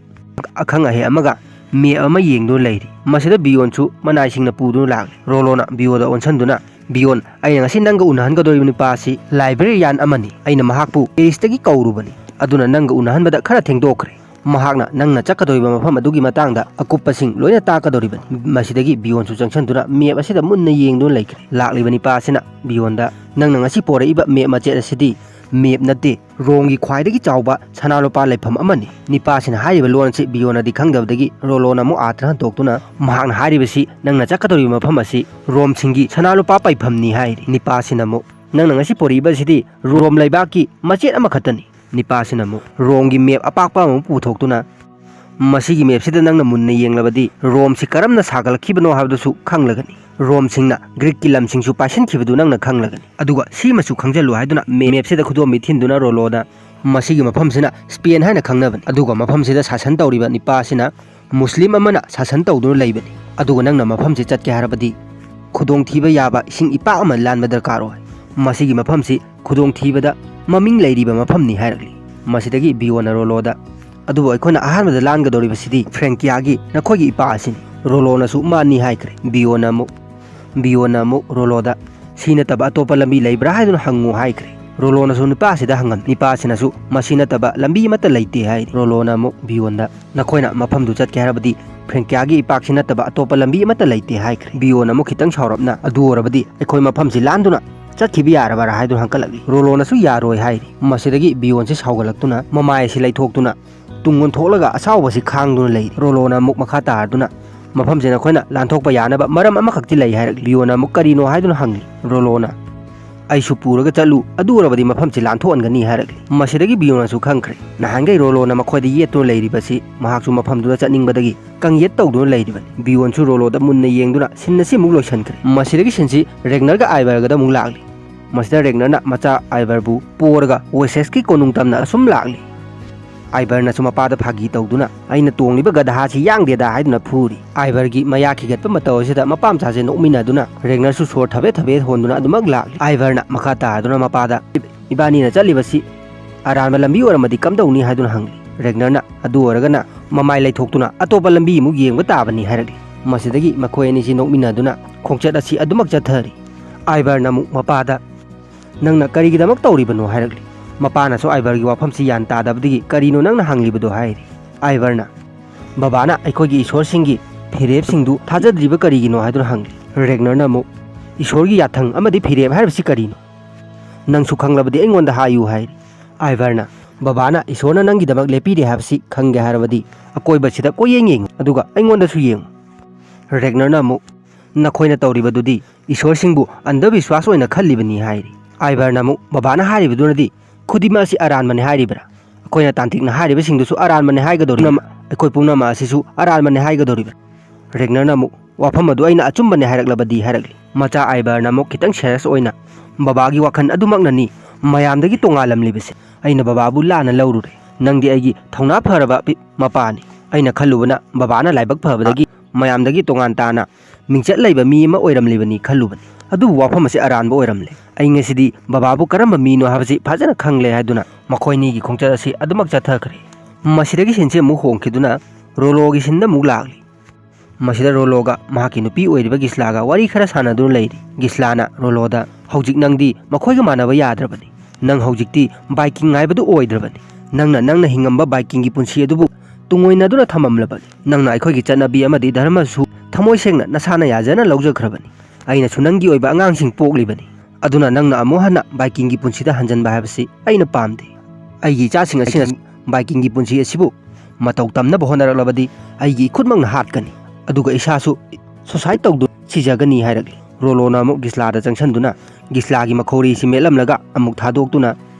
ꯑꯈꯪ ꯑꯍꯩ ꯑꯃꯒ ꯃꯦꯞ ꯑꯃ ꯌꯦꯡꯗꯨꯅ ꯂꯩꯔꯤ꯫ ꯃꯁꯤꯗ ꯕꯤꯌꯣꯟꯁꯨ ꯃꯅꯥꯏꯁꯤꯡꯅ ꯄꯨꯗꯨꯅ ꯂꯥꯛꯂꯤ꯫ ꯔꯣꯂꯣꯅ ꯕꯤꯌꯣꯗ ꯑꯣꯟꯁꯤꯟꯗꯨꯅ, "ꯕꯤꯌꯣꯟ, ꯑꯩꯅ ꯉꯁꯤ ꯅꯪꯒ ꯎꯅꯍꯟꯒꯗꯧꯔꯤꯕ ꯅꯨꯄꯥ ꯑꯁꯤ ꯂꯥꯏꯕ꯭ꯔꯦꯔꯤꯌꯥꯟ ꯑꯃꯅꯤ꯫ ꯑꯩꯅ ꯃꯍꯥꯛꯄꯨ ꯄꯦꯔꯤꯁꯇꯒꯤ ꯀꯧꯔꯨꯕꯅꯤ꯫ ꯑꯗꯨꯅ ꯅꯪꯒ ꯎꯅꯍꯟꯕꯗ ꯈꯔ ꯊꯦꯡꯗꯣꯛꯈ꯭ꯔꯦ꯫ ꯃꯍꯥꯛꯅ ꯅꯪꯅ ꯆꯠꯀꯗꯧꯔꯤꯕ ꯃꯐꯝ ꯑꯗꯨꯒꯤ ꯃꯇꯥꯡꯗ ꯑꯀꯨꯞꯄꯁꯤꯡ ꯂꯣꯏꯅ ꯇꯥꯛꯀꯗꯧꯔꯤꯕꯅꯤ꯫" ꯃꯁꯤꯗꯒꯤ ꯕꯤꯌꯣꯟꯁꯨ ꯆꯪꯁꯤꯟꯗꯨꯅ ꯃꯦꯞ ꯑꯁꯤꯗ ꯃꯨꯟꯅ ꯌꯦꯡꯗꯨꯅ ꯂꯩꯈ꯭ꯔꯦ꯫ ꯂꯥꯛꯂꯤꯕ ꯅꯨꯄꯥ ꯑꯁꯤꯅ ꯕꯤꯌꯣꯟꯗ, "ꯅꯪꯅ ꯉꯁꯤ ꯄꯣꯔꯛꯏꯕ ꯃꯦꯞ ꯃꯆꯦꯠ ꯑꯁꯤꯗꯤ ꯃꯦꯞ ꯅꯠꯇꯦ, ꯔꯣꯝꯒꯤ ꯈ꯭ꯋꯥꯏꯗꯒꯤ ꯆꯥꯎꯕ ꯁꯅꯥ ꯂꯨꯄꯥ ꯂꯩꯐꯝ ꯑꯃꯅꯤ꯫" ꯅꯤꯄꯥꯁꯤꯅ ꯍꯥꯏꯔꯤꯕ ꯂꯣꯟ ꯑꯁꯤ ꯕꯤꯌꯣꯅꯗꯤ ꯈꯪꯗꯕꯗꯒꯤ ꯔꯣꯂꯣꯅ ꯑꯃꯨꯛ ꯑꯥꯔꯊ ꯍꯟꯗꯣꯛꯇꯨꯅ, "ꯃꯍꯥꯛꯅ ꯍꯥꯏꯔꯤꯕꯁꯤ ꯅꯪꯅ ꯆꯠꯀꯗꯧꯔꯤꯕ ꯃꯐꯝ ꯑꯁꯤ ꯔꯣꯝꯁꯤꯡꯒꯤ ꯁꯅꯥ ꯂꯨꯄꯥ ꯄꯩꯐꯝꯅꯤ" ꯍꯥꯏꯔꯤ꯫ ꯅꯤꯄꯥꯁꯤꯅ ꯑꯃꯨꯛ, "ꯅꯪꯅ ꯉꯁꯤ ꯄꯨꯔꯛꯏꯕ ꯑꯁꯤꯗꯤ ꯔꯣꯝ ꯂꯩꯕꯥꯛꯀꯤ ꯃꯆꯦꯠ ꯑꯃꯈꯛꯇꯅꯤ꯫" ꯅꯤꯄꯥꯁꯤꯅ ꯑꯃꯨꯛ ꯔꯣꯝꯒꯤ ꯃꯦꯞ ꯑꯄꯥꯛꯄ ꯑꯃ ꯄꯨꯊꯣꯛꯇꯨꯅ, "ꯃꯁꯤꯒꯤ ꯃꯦꯞꯁꯤꯗ ꯅꯪꯅ ꯃꯨꯟꯅ ꯌꯦꯡꯂꯕꯗꯤ ꯔꯣꯝꯁꯤ ꯀꯔꯝꯅ ꯁꯥꯒꯠꯂꯛꯈꯤꯕꯅꯣ ꯍꯥꯏꯕꯗꯨꯁꯨ ꯈꯪꯂꯒꯅꯤ꯫ ꯔꯣꯝꯁꯤꯡꯅ ꯒ꯭ꯔꯤꯛꯀꯤ ꯂꯝꯁꯤꯡꯁꯨ ꯄꯥꯏꯁꯤꯟꯈꯤꯕꯗꯨ ꯅꯪꯅ ꯈꯪꯂꯒꯅꯤ꯫ ꯑꯗꯨꯒ ꯁꯤꯃꯁꯨ ꯈꯪꯖꯜꯂꯨ" ꯍꯥꯏꯗꯨꯅ ꯃꯦꯞꯁꯤꯗ ꯈꯨꯗꯣꯝꯕꯤ ꯊꯤꯟꯗꯨꯅ ꯔꯣꯂꯣꯗ, "ꯃꯁꯤꯒꯤ ꯃꯐꯝꯁꯤꯅ ꯁ꯭ꯄꯦꯟ ꯍꯥꯏꯅ ꯈꯪꯅꯕꯅꯤ꯫ ꯑꯗꯨꯒ ꯃꯐꯝꯁꯤꯗ ꯁꯥꯁꯟ ꯇꯧꯔꯤꯕ ꯅꯤꯄꯥꯁꯤꯅ ꯃꯨꯁꯂꯤꯝ ꯑꯃꯅ ꯁꯥꯁꯟ ꯇꯧꯗꯨꯅ ꯂꯩꯕꯅꯤ꯫ ꯑꯗꯨꯒ ꯅꯪꯅ ꯃꯐꯝꯁꯤ ꯆꯠꯀꯦ ꯍꯥꯏꯔꯕꯗꯤ ꯈꯨꯗꯣꯡꯊꯤꯕ ꯌꯥꯕ ꯏꯁꯤꯡ ꯏꯄꯥꯛ ꯑꯃ ꯂꯥꯟꯕ ꯗꯔꯀꯥꯔ ꯑꯣꯏ꯫ ꯃꯁꯤꯒꯤ ꯃꯐꯝꯁꯤ ꯈꯨꯗꯣꯡꯊꯤꯕꯗ ꯃꯃꯤꯡ ꯂꯩꯔꯤꯕ ꯃꯐꯝꯅꯤ" ꯍꯥꯏꯔꯛꯂꯤ꯫ ꯃꯁꯤꯗꯒꯤ ꯕꯤꯌꯣꯅ ꯔꯣꯂꯣꯗ, "ꯑꯗꯨꯕꯨ ꯑꯩꯈꯣꯏꯅ ꯑꯍꯥꯟꯕꯗ ꯂꯥꯟꯒꯗꯧꯔꯤꯕꯁꯤꯗꯤ ꯐ꯭ꯔꯦꯡꯀꯤꯌꯥꯒꯤ, ꯅꯈꯣꯏꯒꯤ ꯏꯄꯥ ꯑꯁꯤꯅꯤ꯫" ꯔꯣꯂꯣꯅꯁꯨ "ꯃꯥꯅꯤ" ꯍꯥꯏꯈ꯭ꯔꯦ꯫ ꯕꯤꯌꯣꯅ ꯑꯃꯨꯛ, ꯕꯤꯌꯣꯅ ꯑꯃꯨꯛ ꯔꯣꯂꯣꯗ, "ꯁꯤ ꯅꯠꯇꯕ ꯑꯇꯣꯞꯄ ꯂꯝꯕꯤ ꯂꯩꯕ꯭ꯔꯥ ꯍꯥꯏꯗꯨꯅ ꯍꯪꯉꯨ" ꯍꯥꯏꯈ꯭ꯔꯦ꯫ ꯔꯣꯂꯣꯅꯁꯨ ꯅꯤꯄꯥꯁꯤꯗ ꯍꯪꯉꯝꯃꯤ꯫ ꯅꯤꯄꯥꯁꯤꯅꯁꯨ "ꯃꯁꯤ ꯅꯠꯇꯕ ꯂꯝꯕꯤ ꯑꯃꯠꯇ ꯂꯩꯇꯦ" ꯍꯥꯏꯔꯤ꯫ ꯔꯣꯂꯣꯅ ꯑꯃꯨꯛ ꯕꯤꯌꯣꯟꯗ, "ꯅꯈꯣꯏꯅ ꯃꯐꯝꯗꯨ ꯆꯠꯀꯦ ꯍꯥꯏꯔꯕꯗꯤ ꯐ꯭ꯔꯦꯡꯀꯤꯌꯥꯒꯤ ꯏꯄꯥꯛꯁꯤ ꯅꯠꯇꯕ ꯑꯇꯣꯞꯄ ꯂꯝꯕꯤ ꯑꯃꯠꯇ ꯂꯩꯇꯦ" ꯍꯥꯏꯈ꯭ꯔꯦ꯫ ꯕꯤꯌꯣꯟ ꯑꯃꯨꯛ ꯈꯤꯇꯪ ꯁꯥꯎꯔꯞꯅ, "ꯑꯗꯨ ꯑꯣꯏꯔꯕꯗꯤ ꯑꯩꯈꯣꯏ ꯃꯐꯝꯁꯤ ꯂꯥꯟꯗꯨꯅ ꯆꯠꯈꯤꯕ ꯌꯥꯔꯕꯔꯥ?" ꯍꯥꯏꯗꯨꯅ ꯍꯪꯀꯠꯂꯛꯂꯤ꯫ ꯔꯣꯂꯣꯅꯁꯨ "ꯌꯥꯔꯣꯏ" ꯍꯥꯏꯔꯤ꯫ ꯃꯁꯤꯗꯒꯤ ꯕꯤꯌꯣꯟꯁꯤ ꯁꯥꯎꯒꯠꯂꯛꯇꯨꯅ ꯃꯃꯥꯏ ꯑꯁꯤ ꯂꯩꯊꯣꯛꯇꯨꯅ ꯇꯨꯡ ꯑꯣꯟꯊꯣꯛꯂꯒ ꯑꯁꯥꯎꯕꯁꯤ ꯈꯥꯡꯗꯨꯅ ꯂꯩꯔꯤ꯫ ꯔꯣꯂꯣꯅ ꯑꯃꯨꯛ ꯃꯈꯥ ꯇꯥꯔꯗꯨꯅ, "ꯃꯐꯝꯁꯦ ꯅꯈꯣꯏꯅ ꯂꯥꯟꯊꯣꯛꯄ ꯌꯥꯅꯕ ꯃꯔꯝ ꯑꯃꯈꯛꯇꯤ ꯂꯩ" ꯍꯥꯏꯔꯛꯂꯤ꯫ ꯕꯤꯌꯣꯟꯅ ꯑꯃꯨꯛ "ꯀꯔꯤꯅꯣ?" ꯍꯥꯏꯗꯨꯅ ꯍꯪꯂꯤ꯫ ꯔꯣꯂꯣꯅ, "ꯑꯩꯁꯨ ꯄꯨꯔꯒ ꯆꯠꯂꯨ, ꯑꯗꯨ ꯑꯣꯏꯔꯕꯗꯤ ꯃꯐꯝꯁꯤ ꯂꯥꯟꯊꯣꯛꯍꯟꯒꯅꯤ" ꯍꯥꯏꯔꯛꯂꯤ꯫ ꯃꯁꯤꯗꯒꯤ ꯕꯤꯌꯣꯟꯅꯁꯨ ꯈꯪꯈ꯭ꯔꯦ, ꯅꯍꯥꯟꯈꯩ ꯔꯣꯂꯣꯅ ꯃꯈꯣꯏꯗ ꯌꯦꯠꯇꯨꯅ ꯂꯩꯔꯤꯕꯁꯤ ꯃꯍꯥꯛꯁꯨ ꯃꯐꯝꯗꯨꯗ ꯆꯠꯅꯤꯡꯕꯗꯒꯤ ꯀꯪꯌꯦꯠ ꯇꯧꯗꯨꯅ ꯂꯩꯔꯤꯕꯅꯤ꯫ ꯕꯤꯌꯣꯟꯁꯨ ꯔꯣꯂꯣꯗ ꯃꯨꯟꯅ ꯌꯦꯡꯗꯨꯅ ꯁꯤꯟ ꯑꯁꯤ ꯑꯃꯨꯛ ꯂꯣꯏꯁꯤꯟꯈ꯭ꯔꯦ꯫ ꯃꯁꯤꯗꯒꯤ ꯁꯤꯟꯁꯤ ꯔꯦꯒꯅꯔꯒ ꯑꯥꯏꯕꯔꯒꯗ ꯑꯃꯨꯛ ꯂꯥꯛꯂꯤ꯫ ꯃꯁꯤꯗ ꯔꯦꯒꯅꯔꯅ ꯃꯆꯥ ꯑꯥꯏꯕꯔꯕꯨ ꯄꯣꯔꯒ ꯋꯦꯁꯦꯁꯀꯤ ꯀꯣꯅꯨꯡ ꯇꯝꯅ ꯑꯁꯨꯝ ꯂꯥꯛꯂꯤ꯫ ꯑꯥꯏꯚꯔꯅꯁꯨ ꯃꯄꯥꯗ ꯐꯥꯒꯤ ꯇꯧꯗꯨꯅ, "ꯑꯩꯅ ꯇꯣꯡꯂꯤꯕ ꯒꯙꯥꯁꯤ ꯌꯥꯡꯗꯦꯗ" ꯍꯥꯏꯗꯨꯅ ꯐꯨꯔꯤ꯫ ꯑꯥꯏꯚꯔꯒꯤ ꯃꯌꯥ ꯈꯤꯒꯠꯄ ꯃꯇꯧ ꯑꯁꯤꯗ ꯃꯄꯥ ꯃꯆꯥꯁꯦ ꯅꯣꯛꯃꯤꯟꯅꯗꯨꯅ ꯔꯦꯒꯅꯔꯁꯨ ꯁꯣꯔ ꯊꯕꯦꯠ ꯊꯕꯦꯠ ꯍꯣꯟꯗꯨꯅ ꯑꯗꯨꯃꯛ ꯂꯥꯛꯂꯤ꯫ ꯑꯥꯏꯚꯔꯅ ꯃꯈꯥ ꯇꯥꯗꯨꯅ ꯃꯄꯥꯗ, "ꯏꯕꯥꯅꯤꯅ ꯆꯠꯂꯤꯕꯁꯤ ꯑꯔꯥꯟꯕ ꯂꯝꯕꯤ ꯑꯣꯏꯔꯝꯃꯗꯤ ꯀꯝꯗꯧꯅꯤ?" ꯍꯥꯏꯗꯨꯅ ꯍꯪꯂꯤ꯫ ꯔꯦꯒꯅꯔꯅ, "ꯑꯗꯨ ꯑꯣꯏꯔꯒꯅ ꯃꯃꯥꯏ ꯂꯩꯊꯣꯛꯇꯨꯅ ꯑꯇꯣꯞꯄ ꯂꯝꯕꯤ ꯑꯃꯨꯛ ꯌꯦꯡꯕ ꯇꯥꯕꯅꯤ" ꯍꯥꯏꯔꯛꯂꯤ꯫ ꯃꯁꯤꯗꯒꯤ ꯃꯈꯣꯏ ꯑꯅꯤꯁꯤ ꯅꯣꯛꯃꯤꯟꯅꯗꯨꯅ ꯈꯣꯡꯆꯠ ꯑꯁꯤ ꯑꯗꯨꯃꯛ ꯆꯠꯊꯔꯤ꯫ ꯑꯥꯏꯚꯔꯅ ꯑꯃꯨꯛ ꯃꯄꯥꯗ, "ꯅꯪꯅ ꯀꯔꯤꯒꯤꯗꯃꯛ ꯇꯧꯔꯤꯕꯅꯣ?" ꯍꯥꯏꯔꯛꯂꯤ꯫ ꯃꯄꯥꯅꯁꯨ ꯑꯥꯏꯚꯔꯒꯤ ꯋꯥꯐꯝꯁꯤ ꯒ꯭ꯌꯥꯟ ꯇꯥꯗꯕꯗꯒꯤ, "ꯀꯔꯤꯅꯣ ꯅꯪꯅ ꯍꯪꯂꯤꯕꯗꯣ?" ꯍꯥꯏꯔꯤ꯫ ꯑꯥꯏꯚꯔꯅ, "ꯕꯕꯥꯅ ꯑꯩꯈꯣꯏꯒꯤ ꯏꯁꯣꯔꯁꯤꯡꯒꯤ ꯐꯤꯔꯦꯞꯁꯤꯡꯗꯨ ꯊꯥꯖꯗ꯭ꯔꯤꯕ ꯀꯔꯤꯒꯤꯅꯣ?" ꯍꯥꯏꯗꯨꯅ ꯍꯪꯂꯤ꯫ ꯔꯦꯒꯅꯔꯅ ꯑꯃꯨꯛ, "ꯏꯁꯣꯔꯒꯤ ꯌꯥꯊꯪ ꯑꯃꯗꯤ ꯐꯤꯔꯦꯞ ꯍꯥꯏꯔꯤꯕꯁꯤ ꯀꯔꯤꯅꯣ? ꯅꯪꯁꯨ ꯈꯪꯂꯕꯗꯤ ꯑꯩꯉꯣꯟꯗ ꯍꯥꯏꯌꯨ" ꯍꯥꯏꯔꯤ꯫ ꯑꯥꯏꯚꯔꯅ, "ꯕꯕꯥꯅ ꯏꯁꯣꯔꯅ ꯅꯪꯒꯤꯗꯃꯛ ꯂꯦꯞꯄꯤꯔꯦ ꯍꯥꯏꯕꯁꯤ ꯈꯪꯒꯦ ꯍꯥꯏꯔꯕꯗꯤ ꯑꯀꯣꯏꯕꯁꯤꯗ ꯀꯣꯏꯌꯦꯡ ꯌꯦꯡꯉꯨ, ꯑꯗꯨꯒ ꯑꯩꯉꯣꯟꯗꯁꯨ ꯌꯦꯡꯉꯨ"꯫ ꯔꯦꯒꯅꯔꯅ ꯑꯃꯨꯛ, "ꯅꯈꯣꯏꯅ ꯇꯧꯔꯤꯕꯗꯨꯗꯤ ꯏꯁꯣꯔꯁꯤꯡꯕꯨ ꯑꯟꯙꯕꯤꯁ꯭ꯋꯥꯁ ꯑꯣꯏꯅ ꯈꯜꯂꯤꯕꯅꯤ" ꯍꯥꯏꯔꯤ꯫ ꯑꯥꯏꯚꯔꯅ ꯑꯃꯨꯛ, "ꯕꯕꯥꯅ ꯍꯥꯏꯔꯤꯕꯗꯨꯅꯗꯤ ꯈꯨꯗꯤꯡꯃꯛ ꯑꯁꯤ ꯑꯔꯥꯟꯕꯅꯤ ꯍꯥꯏꯔꯤꯕ꯭ꯔꯥ? ꯑꯩꯈꯣꯏꯅ ꯇꯥꯟꯇꯤꯛꯅ ꯍꯥꯏꯔꯤꯕꯁꯤꯡꯗꯨꯁꯨ ꯑꯔꯥꯟꯕꯅꯤ ꯍꯥꯏꯒꯗꯧꯔꯤꯕ꯭ꯔꯥ? ꯑꯩꯈꯣꯏ ꯄꯨꯝꯅꯃꯛ ꯑꯁꯤꯁꯨ ꯑꯔꯥꯟꯕꯅꯤ ꯍꯥꯏꯒꯗꯧꯔꯤꯕ꯭ꯔꯥ?" ꯔꯦꯒꯅꯔꯅ ꯑꯃꯨꯛ, "ꯋꯥꯐꯝ ꯑꯗꯨ ꯑꯩꯅ ꯑꯆꯨꯝꯕꯅꯤ ꯍꯥꯏꯔꯛꯂꯕꯗꯤ" ꯍꯥꯏꯔꯛꯂꯤ꯫ ꯃꯆꯥ ꯑꯥꯏꯚꯔꯅ ꯑꯃꯨꯛ ꯈꯤꯇꯪ ꯁꯦꯔꯤꯌꯁ ꯑꯣꯏꯅ, "ꯕꯕꯥꯒꯤ ꯋꯥꯈꯜ ꯑꯗꯨꯃꯛꯅꯅꯤ ꯃꯌꯥꯝꯗꯒꯤ ꯇꯣꯉꯥꯜꯂꯝꯂꯤꯕꯁꯦ꯫ ꯑꯩꯅ ꯕꯕꯥꯕꯨ ꯂꯥꯟꯅ ꯂꯧꯔꯨꯔꯦ꯫ ꯅꯪꯗꯤ ꯑꯩꯒꯤ ꯊꯧꯅꯥ ꯐꯔꯕ ꯄꯤ-, ꯃꯄꯥꯅꯤ꯫ ꯑꯩꯅ ꯈꯜꯂꯨꯕꯅ ꯕꯕꯥꯅ ꯂꯥꯏꯕꯛ ꯐꯕꯗꯒꯤ ꯃꯌꯥꯝꯗꯒꯤ ꯇꯣꯉꯥꯟ ꯇꯥꯅ ꯃꯤꯡꯆꯠ ꯂꯩꯕ ꯃꯤ ꯑꯃ ꯑꯣꯏꯔꯝꯂꯤꯕꯅꯤ ꯈꯜꯂꯨꯕꯅꯤ꯫ ꯑꯗꯨꯕꯨ ꯋꯥꯐꯝ ꯑꯁꯤ ꯑꯔꯥꯟꯕ ꯑꯣꯏꯔꯝꯂꯦ꯫ ꯑꯩ ꯉꯁꯤꯗꯤ ꯕꯕꯥꯕꯨ ꯀꯔꯝꯕ ꯃꯤꯅꯣ ꯍꯥꯏꯕꯁꯤ ꯐꯖꯅ ꯈꯪꯂꯦ" ꯍꯥꯏꯗꯨꯅ ꯃꯈꯣꯏꯅꯤꯒꯤ ꯈꯣꯡꯆꯠ ꯑꯁꯤ ꯑꯗꯨꯃꯛ ꯆꯠꯊꯈ꯭ꯔꯦ꯫ ꯃꯁꯤꯗꯒꯤ ꯁꯤꯟꯁꯤ ꯑꯃꯨꯛ ꯍꯣꯡꯈꯤꯗꯨꯅ ꯔꯣꯂꯣꯒꯤ ꯁꯤꯟꯗ ꯑꯃꯨꯛ ꯂꯥꯛꯂꯤ꯫ ꯃꯁꯤꯗ ꯔꯣꯂꯣꯒ ꯃꯍꯥꯛꯀꯤ ꯅꯨꯄꯤ ꯑꯣꯏꯔꯤꯕ ꯒꯤꯁꯂꯥꯒ ꯋꯥꯔꯤ ꯈꯔ ꯁꯥꯟꯅꯗꯨꯅ ꯂꯩꯔꯤ꯫ ꯒꯤꯁꯂꯥꯅ ꯔꯣꯂꯣꯗ, "ꯍꯧꯖꯤꯛ ꯅꯪꯗꯤ ꯃꯈꯣꯏꯒ ꯃꯥꯟꯅꯕ ꯌꯥꯗ꯭ꯔꯕꯅꯤ꯫ ꯅꯪ ꯍꯧꯖꯤꯛꯇꯤ ꯚꯥꯏꯀꯤꯡ ꯍꯥꯏꯕꯗꯨ ꯑꯣꯏꯗ꯭ꯔꯕꯅꯤ꯫ ꯅꯪꯅ, ꯅꯪꯅ ꯍꯤꯡꯉꯝꯕ ꯚꯥꯏꯀꯤꯡꯒꯤ ꯄꯨꯟꯁꯤ ꯑꯗꯨꯕꯨ ꯇꯨꯡꯑꯣꯏꯅꯗꯨꯅ ꯊꯝꯃꯝꯂꯕꯅꯤ꯫ ꯅꯪꯅ ꯑꯩꯈꯣꯏꯒꯤ ꯆꯠꯅꯕꯤ ꯑꯃꯗꯤ ꯙꯔꯃꯁꯨ ꯊꯃꯣꯏ ꯁꯦꯡꯅ ꯅꯁꯥꯅ ꯌꯥꯖꯅ ꯂꯧꯖꯈ꯭ꯔꯕꯅꯤ꯫ ꯑꯩꯅꯁꯨ ꯅꯪꯒꯤ ꯑꯣꯏꯕ ꯑꯉꯥꯡꯁꯤꯡ ꯄꯣꯛꯂꯤꯕꯅꯤ꯫ ꯑꯗꯨꯅ ꯅꯪꯅ ꯑꯃꯨꯛ ꯍꯟꯅ ꯚꯥꯏꯀꯤꯡꯒꯤ ꯄꯨꯟꯁꯤꯗ ꯍꯟꯖꯟꯕ ꯍꯥꯏꯕꯁꯤ ꯑꯩꯅ ꯄꯥꯝꯗꯦ꯫ ꯑꯩꯒꯤ ꯏꯆꯥꯁꯤꯡ ꯑꯁꯤꯅ ꯚꯥꯏꯀꯤꯡꯒꯤ ꯄꯨꯟꯁꯤ ꯑꯁꯤꯕꯨ ꯃꯇꯧ ꯇꯝꯅꯕ ꯍꯣꯠꯅꯔꯛꯂꯕꯗꯤ ꯑꯩꯒꯤ ꯏꯈꯨꯠꯃꯛꯅ ꯍꯥꯠꯀꯅꯤ, ꯑꯗꯨꯒ ꯏꯁꯥꯁꯨ ꯁꯨꯁꯥꯏꯗ ꯇꯧꯗꯨꯅ ꯁꯤꯖꯒꯅꯤ" ꯍꯥꯏꯔꯛꯂꯤ꯫ ꯔꯣꯂꯣꯅ ꯑꯃꯨꯛ ꯒꯤꯁꯂꯥꯗ ꯆꯪꯁꯤꯟꯗꯨꯅ ꯒꯤꯁꯂꯥꯒꯤ ꯃꯈꯧꯔꯤꯁꯤ ꯃꯦꯠꯂꯝꯂꯒ ꯑꯃꯨꯛ ꯊꯥꯗꯣꯛꯇꯨꯅ,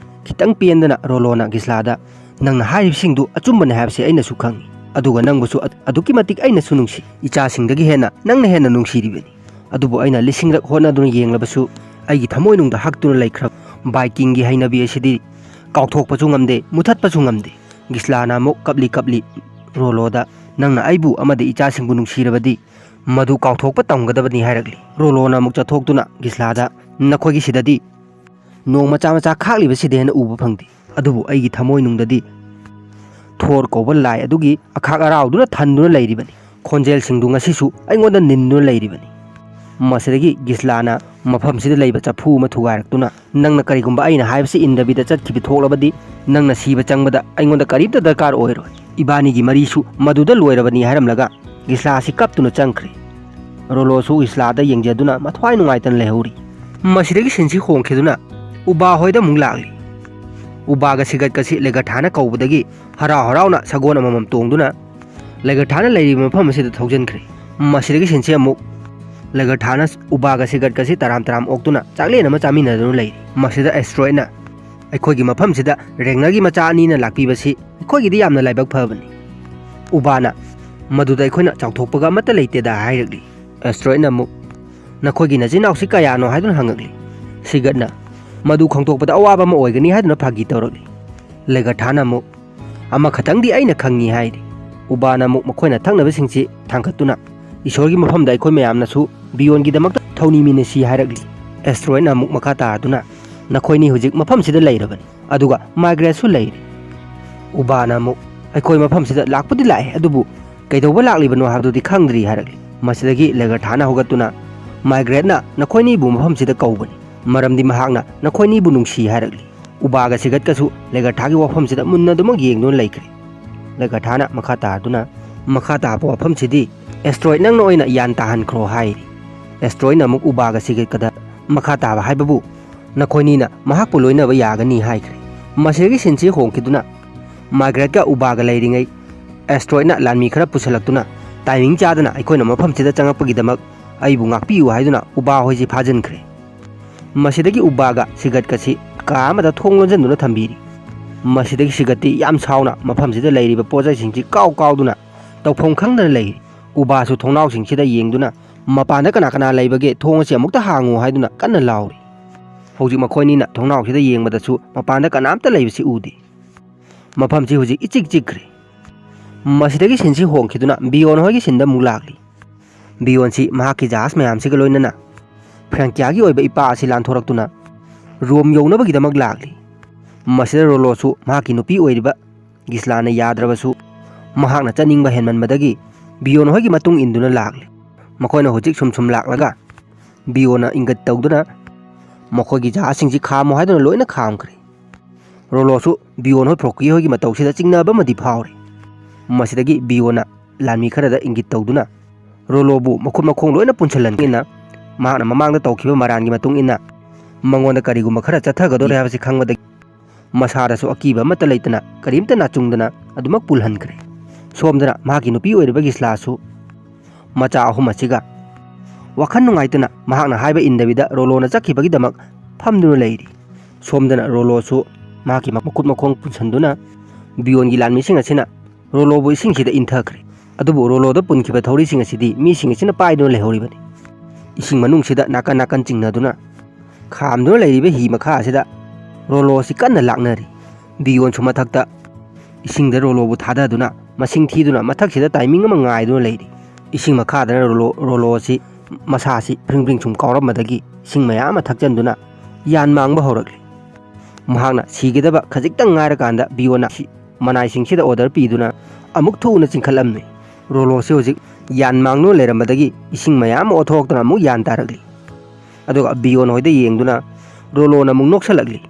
ꯈꯤꯇꯪ ꯄꯦꯟꯗꯅ ꯔꯣꯂꯣꯅ ꯒꯤꯁꯂꯥꯗ, "ꯅꯪꯅ ꯍꯥꯏꯔꯤꯕꯁꯤꯡꯗꯨ ꯑꯆꯨꯝꯕꯅꯤ ꯍꯥꯏꯕꯁꯤ ꯑꯩꯅꯁꯨ ꯈꯪꯏ, ꯑꯗꯨꯒ ꯅꯪꯕꯨꯁꯨ ꯑ-, ꯑꯗꯨꯛꯀꯤ ꯃꯇꯤꯛ ꯑꯩꯅꯁꯨ ꯅꯨꯡꯁꯤ꯫ ꯏꯆꯥꯁꯤꯡꯗꯒꯤ ꯍꯦꯟꯅ ꯅꯪꯅ ꯍꯦꯟꯅ ꯅꯨꯡꯁꯤꯔꯤꯕꯅꯤ꯫ ꯑꯗꯨꯕꯨ ꯑꯩꯅ ꯂꯤꯁꯤꯡꯂꯛ ꯍꯣꯠꯅꯗꯨꯅ ꯌꯦꯡꯂꯕꯁꯨ ꯑꯩꯒꯤ ꯊꯃꯣꯏꯅꯨꯡꯗ ꯍꯛꯇꯨꯅ ꯂꯩꯈ꯭ꯔꯕ ꯚꯥꯏꯀꯤꯡꯒꯤ ꯍꯩꯅꯕꯤ ꯑꯁꯤꯗꯤ ꯀꯥꯎꯊꯣꯛꯄꯁꯨ ꯉꯝꯗꯦ, ꯃꯨꯊꯠꯄꯁꯨ ꯉꯝꯗꯦ꯫ ꯒꯤꯁꯂꯥꯅ ꯑꯃꯨꯛ ꯀꯞꯂꯤ ꯀꯞꯂꯤ ꯔꯣꯂꯣꯗ, "ꯅꯪꯅ ꯑꯩꯕꯨ ꯑꯃꯗꯤ ꯏꯆꯥꯁꯤꯡꯕꯨ ꯅꯨꯡꯁꯤꯔꯕꯗꯤ ꯃꯗꯨ ꯀꯥꯎꯊꯣꯛꯄ ꯇꯝꯒꯗꯕꯅꯤ" ꯍꯥꯏꯔꯛꯂꯤ꯫ ꯔꯣꯂꯣꯅ ꯑꯃꯨꯛ ꯆꯠꯊꯣꯛꯇꯨꯅ ꯒꯤꯁꯂꯥꯗ, "ꯅꯈꯣꯏꯒꯤ ꯁꯤꯗꯗꯤ ꯅꯣꯡ ꯃꯆꯥ ꯃꯆꯥ ꯈꯥꯛꯂꯤꯕꯁꯤꯗꯩ ꯍꯦꯟꯅ ꯎꯕ ꯐꯪꯗꯦ, ꯑꯗꯨꯕꯨ ꯑꯩꯒꯤ ꯊꯃꯣꯏꯅꯨꯡꯗꯗꯤ ꯊꯣꯔ ꯀꯧꯕ ꯂꯥꯏ ꯑꯗꯨꯒꯤ ꯑꯈꯥꯛ ꯑꯔꯥꯎꯗꯨꯅ ꯊꯟꯗꯨꯅ ꯂꯩꯔꯤꯕꯅꯤ꯫ ꯈꯣꯟꯖꯦꯜꯁꯤꯡꯗꯨ ꯉꯁꯤꯁꯨ ꯑꯩꯉꯣꯟꯗ ꯅꯤꯟꯗꯨꯅ ꯂꯩꯔꯤꯕꯅꯤ"꯫ ꯃꯁꯤꯗꯒꯤ ꯒꯤꯁꯂꯥꯅ ꯃꯐꯝꯁꯤꯗ ꯂꯩꯕ ꯆꯐꯨ ꯑꯃ ꯊꯨꯒꯥꯏꯔꯛꯇꯨꯅ, "ꯅꯪꯅ ꯀꯔꯤꯒꯨꯝꯕ ꯑꯩꯅ ꯍꯥꯏꯕꯁꯤ ꯏꯟꯗꯕꯤꯗ ꯆꯠꯈꯤꯕ ꯊꯣꯛꯂꯕꯗꯤ, ꯅꯪꯅ ꯁꯤꯕ ꯆꯪꯕꯗ ꯑꯩꯉꯣꯟꯗ ꯀꯔꯤꯝꯇ ꯗꯔꯀꯥꯔ ꯑꯣꯏꯔꯣꯏ꯫ ꯏꯕꯥꯅꯤꯒꯤ ꯃꯔꯤꯁꯨ ꯃꯗꯨꯗ ꯂꯣꯏꯔꯕꯅꯤ" ꯍꯥꯏꯔꯝꯂꯒ ꯒꯤꯁꯂꯥ ꯑꯁꯤ ꯀꯞꯇꯨꯅ ꯆꯪꯈ꯭ꯔꯦ꯫ ꯔꯣꯂꯣꯁꯨ ꯒꯤꯁꯂꯥꯗ ꯌꯦꯡꯖꯗꯨꯅ ꯃꯊ꯭ꯋꯥꯏ ꯅꯨꯡꯉꯥꯏꯇꯅ ꯂꯩꯍꯧꯔꯤ꯫ ꯃꯁꯤꯗꯒꯤ ꯁꯤꯟꯁꯤ ꯍꯣꯡꯈꯤꯗꯨꯅ ꯎꯕꯥ ꯍꯣꯏꯗ ꯑꯃꯨꯛ ꯂꯥꯛꯂꯤ꯫ ꯎꯕꯥꯒ ꯁꯤꯒꯠꯀꯁꯤ ꯂꯦꯒꯔꯊꯥꯅ ꯀꯧꯕꯗꯒꯤ ꯍꯔꯥꯎ ꯍꯔꯥꯎꯅ ꯁꯒꯣꯜ ꯑꯃꯃꯝ ꯇꯣꯡꯗꯨꯅ ꯂꯦꯒꯔꯊꯥꯅ ꯂꯩꯔꯤꯕ ꯃꯐꯝ ꯑꯁꯤꯗ ꯊꯧꯖꯤꯟꯈ꯭ꯔꯦ꯫ ꯃꯁꯤꯗꯒꯤ ꯁꯤꯟꯁꯤ ꯑꯃꯨꯛ ꯂꯦꯒꯔꯊꯥꯅ ꯎꯕꯥꯒ ꯁꯤꯒꯠꯀꯁꯤ ꯇꯔꯥꯝ ꯇꯔꯥꯝ ꯑꯣꯛꯇꯨꯅ ꯆꯥꯛꯂꯦꯟ ꯑꯃ ꯆꯥꯃꯤꯟꯅꯗꯨꯅ ꯂꯩꯔꯤ꯫ ꯃꯁꯤꯗ ꯑꯦꯁꯇ꯭ꯔꯣꯏꯗꯅ, "ꯑꯩꯈꯣꯏꯒꯤ ꯃꯐꯝꯁꯤꯗ ꯔꯦꯡꯅꯔꯒꯤ ꯃꯆꯥ ꯑꯅꯤꯅ ꯂꯥꯛꯄꯤꯕꯁꯤ ꯑꯩꯈꯣꯏꯒꯤꯗꯤ ꯌꯥꯝꯅ ꯂꯥꯏꯕꯛ ꯐꯕꯅꯤ"꯫ ꯎꯕꯥꯅ, "ꯃꯗꯨꯗ ꯑꯩꯈꯣꯏꯅ ꯆꯥꯎꯊꯣꯛꯄꯒ ꯑꯃꯠꯇ ꯂꯩꯇꯦꯗ" ꯍꯥꯏꯔꯛꯂꯤ꯫ ꯑꯦꯁꯇ꯭ꯔꯣꯏꯗꯅ ꯑꯃꯨꯛ, "ꯅꯈꯣꯏꯒꯤ ꯅꯆꯤꯟ ꯏꯅꯥꯎꯁꯤ ꯀꯌꯥꯅꯣ?" ꯍꯥꯏꯗꯨꯅ ꯍꯪꯉꯛꯂꯤ꯫ ꯁꯤꯒꯠꯅ, "ꯃꯗꯨ ꯈꯪꯗꯣꯛꯄꯗ ꯑꯋꯥꯕ ꯑꯃ ꯑꯣꯏꯒꯅꯤ" ꯍꯥꯏꯗꯨꯅ ꯐꯥꯒꯤ ꯇꯧꯔꯛꯂꯤ꯫ ꯂꯦꯒꯔꯊꯥꯅ ꯑꯃꯨꯛ, "ꯑꯃꯈꯛꯇꯪꯗꯤ ꯑꯩꯅ ꯈꯪꯉꯤ" ꯍꯥꯏꯔꯤ꯫ ꯎꯕꯥꯅ ꯑꯃꯨꯛ ꯃꯈꯣꯏꯅ ꯊꯛꯅꯕꯁꯤꯡꯁꯤ ꯊꯥꯡꯒꯠꯇꯨꯅ, "ꯏꯁꯣꯔꯒꯤ ꯃꯐꯝꯗ ꯑꯩꯈꯣꯏ ꯃꯌꯥꯝꯅꯁꯨ ꯕꯤꯌꯣꯟꯒꯤꯗꯃꯛꯇ ꯊꯧꯅꯤꯃꯤꯟꯅꯁꯤ" ꯍꯥꯏꯔꯛꯂꯤ꯫ ꯑꯦꯁꯇ꯭ꯔꯣꯏꯗꯅ ꯑꯃꯨꯛ ꯃꯈꯥ ꯇꯥꯗꯨꯅ, "ꯅꯈꯣꯏꯅꯤ ꯍꯧꯖꯤꯛ ꯃꯐꯝꯁꯤꯗ ꯂꯩꯔꯕꯅꯤ, ꯑꯗꯨꯒ ꯃꯥꯏꯒ꯭ꯔꯦꯠꯁꯨ ꯂꯩꯔꯤ"꯫ ꯎꯕꯥꯅ ꯑꯃꯨꯛ, "ꯑꯩꯈꯣꯏ ꯃꯐꯝꯁꯤꯗ ꯂꯥꯛꯄꯨꯗꯤ ꯂꯥꯛꯑꯦ, ꯑꯗꯨꯕꯨ ꯀꯩꯗꯧꯕ ꯂꯥꯛꯂꯤꯕꯅꯣ ꯍꯥꯏꯕꯗꯨꯗꯤ ꯈꯪꯗ꯭ꯔꯤ" ꯍꯥꯏꯔꯛꯂꯤ꯫ ꯃꯁꯤꯗꯒꯤ ꯂꯦꯒꯔꯊꯥꯅ ꯍꯧꯒꯠꯇꯨꯅ, "ꯃꯥꯏꯒ꯭ꯔꯦꯠꯅ ꯅꯈꯣꯏꯅꯤꯕꯨ ꯃꯐꯝꯁꯤꯗ ꯀꯧꯕꯅꯤ, ꯃꯔꯝꯗꯤ ꯃꯍꯥꯛꯅ ꯅꯈꯣꯏꯅꯤꯕꯨ ꯅꯨꯡꯁꯤ" ꯍꯥꯏꯔꯛꯂꯤ꯫ ꯎꯕꯥꯒ ꯁꯤꯒꯠꯀꯁꯨ ꯂꯦꯒꯔꯊꯥꯒꯤ ꯋꯥꯐꯝꯁꯤꯗ ꯃꯨꯟꯅ ꯑꯗꯨꯃꯛ ꯌꯦꯡꯗꯨꯅ ꯂꯩꯈ꯭ꯔꯦ꯫ ꯂꯦꯒꯔꯊꯥꯅ ꯃꯈꯥ ꯇꯥꯗꯨꯅ, "ꯃꯈꯥ ꯇꯥꯕ ꯋꯥꯐꯝꯁꯤꯗꯤ ꯑꯦꯁꯇ꯭ꯔꯣꯏꯗ ꯅꯪꯅ ꯑꯣꯏꯅ ꯒ꯭ꯌꯥꯟ ꯇꯥꯍꯟꯈ꯭ꯔꯣ" ꯍꯥꯏꯔꯤ꯫ ꯑꯦꯁꯇ꯭ꯔꯣꯏꯗꯅ ꯑꯃꯨꯛ ꯎꯕꯥꯒ ꯁꯤꯒꯠꯀꯗ, "ꯃꯈꯥ ꯇꯥꯕ ꯍꯥꯏꯕꯕꯨ ꯅꯈꯣꯏꯅꯤꯅ ꯃꯍꯥꯛꯄꯨ ꯂꯣꯏꯅꯕ ꯌꯥꯒꯅꯤ" ꯍꯥꯏꯈ꯭ꯔꯦ꯫ ꯃꯁꯤꯗꯒꯤ ꯁꯤꯟꯁꯤ ꯍꯣꯡꯈꯤꯗꯨꯅ ꯃꯥꯏꯒ꯭ꯔꯦꯠꯀ ꯎꯕꯥꯒ ꯂꯩꯔꯤꯉꯩ ꯑꯦꯁꯇ꯭ꯔꯣꯏꯗꯅ ꯂꯥꯟꯃꯤ ꯈꯔ ꯄꯨꯁꯤꯜꯂꯛꯇꯨꯅ, ꯇꯥꯏꯃꯤꯡ ꯆꯥꯗꯅ ꯑꯩꯈꯣꯏꯅ ꯃꯐꯝꯁꯤꯗ ꯆꯪꯉꯛꯄꯒꯤꯗꯃꯛ ꯑꯩꯕꯨ ꯉꯥꯛꯄꯤꯌꯨ ꯍꯥꯏꯗꯨꯅ ꯎꯕꯥ ꯍꯣꯏꯁꯤ ꯐꯥꯖꯤꯟꯈ꯭ꯔꯦ꯫ ꯃꯁꯤꯗꯒꯤ ꯎꯕꯥꯒ ꯁꯤꯒꯠꯀꯁꯤ ꯀꯥ ꯑꯃꯗ ꯊꯣꯡ ꯂꯣꯟꯁꯤꯟꯗꯨꯅ ꯊꯝꯕꯤꯔꯤ꯫ ꯃꯁꯤꯗꯒꯤ ꯁꯤꯒꯠꯇꯤ ꯌꯥꯝ ꯁꯥꯎꯅ ꯃꯐꯝꯁꯤꯗ ꯂꯩꯔꯤꯕ ꯄꯣꯠꯆꯩꯁꯤꯡꯁꯤ ꯀꯥꯎ ꯀꯥꯎꯗꯨꯅ ꯇꯧꯐꯝ ꯈꯪꯗꯅ ꯂꯩꯔꯤ꯫ ꯎꯕꯥꯁꯨ ꯊꯣꯡꯅꯥꯎꯁꯤꯡꯁꯤꯗ ꯌꯦꯡꯗꯨꯅ, "ꯃꯄꯥꯟꯗ ꯀꯅꯥ ꯀꯅꯥ ꯂꯩꯕꯒꯦ? ꯊꯣꯡ ꯑꯁꯤ ꯑꯃꯨꯛꯇ ꯍꯥꯡꯉꯨ" ꯍꯥꯏꯗꯨꯅ ꯀꯟꯅ ꯂꯥꯎꯔꯤ꯫ ꯍꯧꯖꯤꯛ ꯃꯈꯣꯏꯅꯤꯅ ꯊꯣꯡꯅꯥꯎꯁꯤꯗ ꯌꯦꯡꯕꯗꯁꯨ ꯃꯄꯥꯟꯗ ꯀꯅꯥꯝꯇ ꯂꯩꯕꯁꯤ ꯎꯗꯦ꯫ ꯃꯐꯝꯁꯤ ꯍꯧꯖꯤꯛ ꯏꯆꯤꯛ ꯆꯤꯛꯈ꯭ꯔꯦ꯫ ꯃꯁꯤꯗꯒꯤ ꯁꯤꯟꯁꯤ ꯍꯣꯡꯈꯤꯗꯨꯅ ꯕꯤꯌꯣꯟ ꯍꯣꯏꯒꯤ ꯁꯤꯟꯗ ꯑꯃꯨꯛ ꯂꯥꯛꯂꯤ꯫ ꯕꯤꯌꯣꯟꯁꯤ ꯃꯍꯥꯛꯀꯤ ꯖꯍꯥꯖ ꯃꯌꯥꯝꯁꯤꯒ ꯂꯣꯏꯅꯅ ꯐ꯭ꯔꯦꯡꯀꯤꯌꯥꯒꯤ ꯑꯣꯏꯕ ꯏꯄꯥ ꯑꯁꯤ ꯂꯥꯟꯊꯣꯔꯛꯇꯨꯅ ꯔꯣꯝ ꯌꯧꯅꯕꯒꯤꯗꯃꯛ ꯂꯥꯛꯂꯤ꯫ ꯃꯁꯤꯗ ꯔꯣꯂꯣꯁꯨ ꯃꯍꯥꯛꯀꯤ ꯅꯨꯄꯤ ꯑꯣꯏꯔꯤꯕ ꯒꯤꯁꯂꯥꯅ ꯌꯥꯗ꯭ꯔꯕꯁꯨ, ꯃꯍꯥꯛꯅ ꯆꯠꯅꯤꯡꯕ ꯍꯦꯟꯃꯟꯕꯗꯒꯤ ꯕꯤꯌꯣꯟ ꯍꯣꯏꯒꯤ ꯃꯇꯨꯡ ꯏꯟꯗꯨꯅ ꯂꯥꯛꯂꯤ꯫ ꯃꯈꯣꯏꯅ ꯍꯧꯖꯤꯛ ꯁꯨꯝ ꯁꯨꯝ ꯂꯥꯛꯂꯒ ꯕꯤꯌꯣꯟꯅ ꯏꯪꯒꯠ ꯇꯧꯗꯨꯅ ꯃꯈꯣꯏꯒꯤ ꯖꯍꯥꯖꯁꯤꯡꯁꯤ ꯈꯥꯝꯃꯨ ꯍꯥꯏꯗꯨꯅ ꯂꯣꯏꯅ ꯈꯥꯝꯈ꯭ꯔꯦ꯫ ꯔꯣꯂꯣꯁꯨ ꯕꯤꯌꯣꯟ ꯍꯣꯏ ꯐ꯭ꯔꯣꯀꯤ ꯍꯣꯏꯒꯤ ꯃꯇꯧꯁꯤꯗ ꯆꯤꯡꯅꯕ ꯑꯃꯗꯤ ꯐꯥꯎꯔꯦ꯫ ꯃꯁꯤꯗꯒꯤ ꯕꯤꯌꯣꯟꯅ ꯂꯥꯟꯃꯤ ꯈꯔꯗ ꯏꯪꯒꯤꯠ ꯇꯧꯗꯨꯅ ꯔꯣꯂꯣꯕꯨ ꯃꯈꯨꯠ ꯃꯈꯣꯡ ꯂꯣꯏꯅ ꯄꯨꯟꯁꯤꯜꯍꯟꯒꯦꯅ ꯃꯍꯥꯛꯅ ꯃꯃꯥꯡꯗ ꯇꯧꯈꯤꯕ ꯃꯔꯥꯟꯒꯤ ꯃꯇꯨꯡ ꯏꯟꯅ ꯃꯉꯣꯟꯗ ꯀꯔꯤꯒꯨꯝꯕ ꯈꯔ ꯆꯠꯊꯒꯗꯧꯔꯦ ꯍꯥꯏꯕꯁꯤ ꯈꯪꯕꯗꯒꯤ ꯃꯁꯥꯗꯁꯨ ꯑꯀꯤꯕ ꯑꯃꯠꯇ ꯂꯩꯇꯅ ꯀꯔꯤꯝꯇ ꯅꯥꯆꯨꯡꯗꯅ ꯑꯗꯨꯃꯛ ꯄꯨꯜꯍꯟꯈ꯭ꯔꯦ꯫ ꯁꯣꯝꯗꯅ ꯃꯍꯥꯛꯀꯤ ꯅꯨꯄꯤ ꯑꯣꯏꯔꯤꯕ ꯒꯤꯁꯂꯥꯁꯨ ꯃꯆꯥ ꯑꯍꯨꯝ ꯑꯁꯤꯒ ꯋꯥꯈꯜ ꯅꯨꯡꯉꯥꯏꯇꯅ ꯃꯍꯥꯛꯅ ꯍꯥꯏꯕ ꯏꯟꯗꯕꯤꯗ ꯔꯣꯂꯣꯅ ꯆꯠꯈꯤꯕꯒꯤꯗꯃꯛ ꯐꯝꯗꯨꯅ ꯂꯩꯔꯤ꯫ ꯁꯣꯝꯗꯅ ꯔꯣꯂꯣꯁꯨ ꯃꯍꯥꯛꯀꯤ ꯃꯈꯨꯠ ꯃꯈꯣꯡ ꯄꯨꯟꯁꯤꯟꯗꯨꯅ ꯕꯤꯌꯣꯟꯒꯤ ꯂꯥꯟꯃꯤꯁꯤꯡ ꯑꯁꯤꯅ ꯔꯣꯂꯣꯕꯨ ꯏꯁꯤꯡꯁꯤꯗ ꯏꯟꯊꯈ꯭ꯔꯦ꯫ ꯑꯗꯨꯕꯨ ꯔꯣꯂꯣꯗ ꯄꯨꯟꯈꯤꯕ ꯊꯧꯔꯤꯁꯤꯡ ꯑꯁꯤꯗꯤ ꯃꯤꯁꯤꯡ ꯑꯁꯤꯅ ꯄꯥꯏꯗꯨꯅ ꯂꯩꯍꯧꯔꯤꯕꯅꯤ꯫ ꯏꯁꯤꯡ ꯃꯅꯨꯡꯁꯤꯗ ꯅꯥꯀꯟ ꯅꯥꯀꯟ ꯆꯤꯡꯅꯗꯨꯅ ꯈꯥꯝꯗꯨꯅ ꯂꯩꯔꯤꯕ ꯍꯤ ꯃꯈꯥ ꯑꯁꯤꯗ ꯔꯣꯂꯣ ꯑꯁꯤ ꯀꯟꯅ ꯂꯥꯛꯅꯔꯤ꯫ ꯕꯤꯌꯣꯟꯁꯨ ꯃꯊꯛꯇ ꯏꯁꯤꯡꯗ ꯔꯣꯂꯣꯕꯨ ꯊꯥꯗꯗꯨꯅ ꯃꯁꯤꯡ ꯊꯤꯗꯨꯅ ꯃꯊꯛꯁꯤꯗ ꯇꯥꯏꯃꯤꯡ ꯑꯃ ꯉꯥꯏꯗꯨꯅ ꯂꯩꯔꯤ꯫ ꯏꯁꯤꯡ ꯃꯈꯥꯗꯅ ꯔꯣꯂꯣ, ꯔꯣꯂꯣ ꯑꯁꯤ ꯃꯁꯥꯁꯤ ꯐ꯭ꯔꯤꯡ ꯐ꯭ꯔꯤꯡ ꯁꯨꯝ ꯀꯥꯎꯔꯝꯕꯗꯒꯤ ꯏꯁꯤꯡ ꯃꯌꯥꯝ ꯑꯃ ꯊꯛꯆꯟꯗꯨꯅ ꯌꯥꯟ ꯃꯥꯡꯕ ꯍꯧꯔꯛꯂꯤ꯫ ꯃꯍꯥꯛꯅ ꯁꯤꯒꯗꯕ ꯈꯖꯤꯛꯇꯪ ꯉꯥꯏꯔꯀꯥꯟꯗ ꯕꯤꯌꯣꯟꯅ ꯃꯅꯥꯏꯁꯤꯡꯁꯤꯗ ꯑꯣꯔꯗꯔ ꯄꯤꯗꯨꯅ ꯑꯃꯨꯛ ꯊꯨꯅ ꯆꯤꯡꯈꯠꯂꯝꯃꯤ꯫ ꯔꯣꯂꯣꯁꯤ ꯍꯧꯖꯤꯛ ꯌꯥꯟ ꯃꯥꯡꯗꯨꯅ ꯂꯩꯔꯝꯕꯗꯒꯤ ꯏꯁꯤꯡ ꯃꯌꯥꯝ ꯑꯃ ꯑꯣꯠꯊꯣꯔꯛꯇꯨꯅ ꯑꯃꯨꯛ ꯌꯥꯟ ꯇꯥꯔꯛꯂꯤ꯫ ꯑꯗꯨꯒ ꯕꯤꯌꯣꯟ ꯍꯣꯏꯗ ꯌꯦꯡꯗꯨꯅ ꯔꯣꯂꯣꯅ ꯑꯃꯨꯛ ꯅꯣꯛꯁꯜꯂꯛꯂꯤ꯫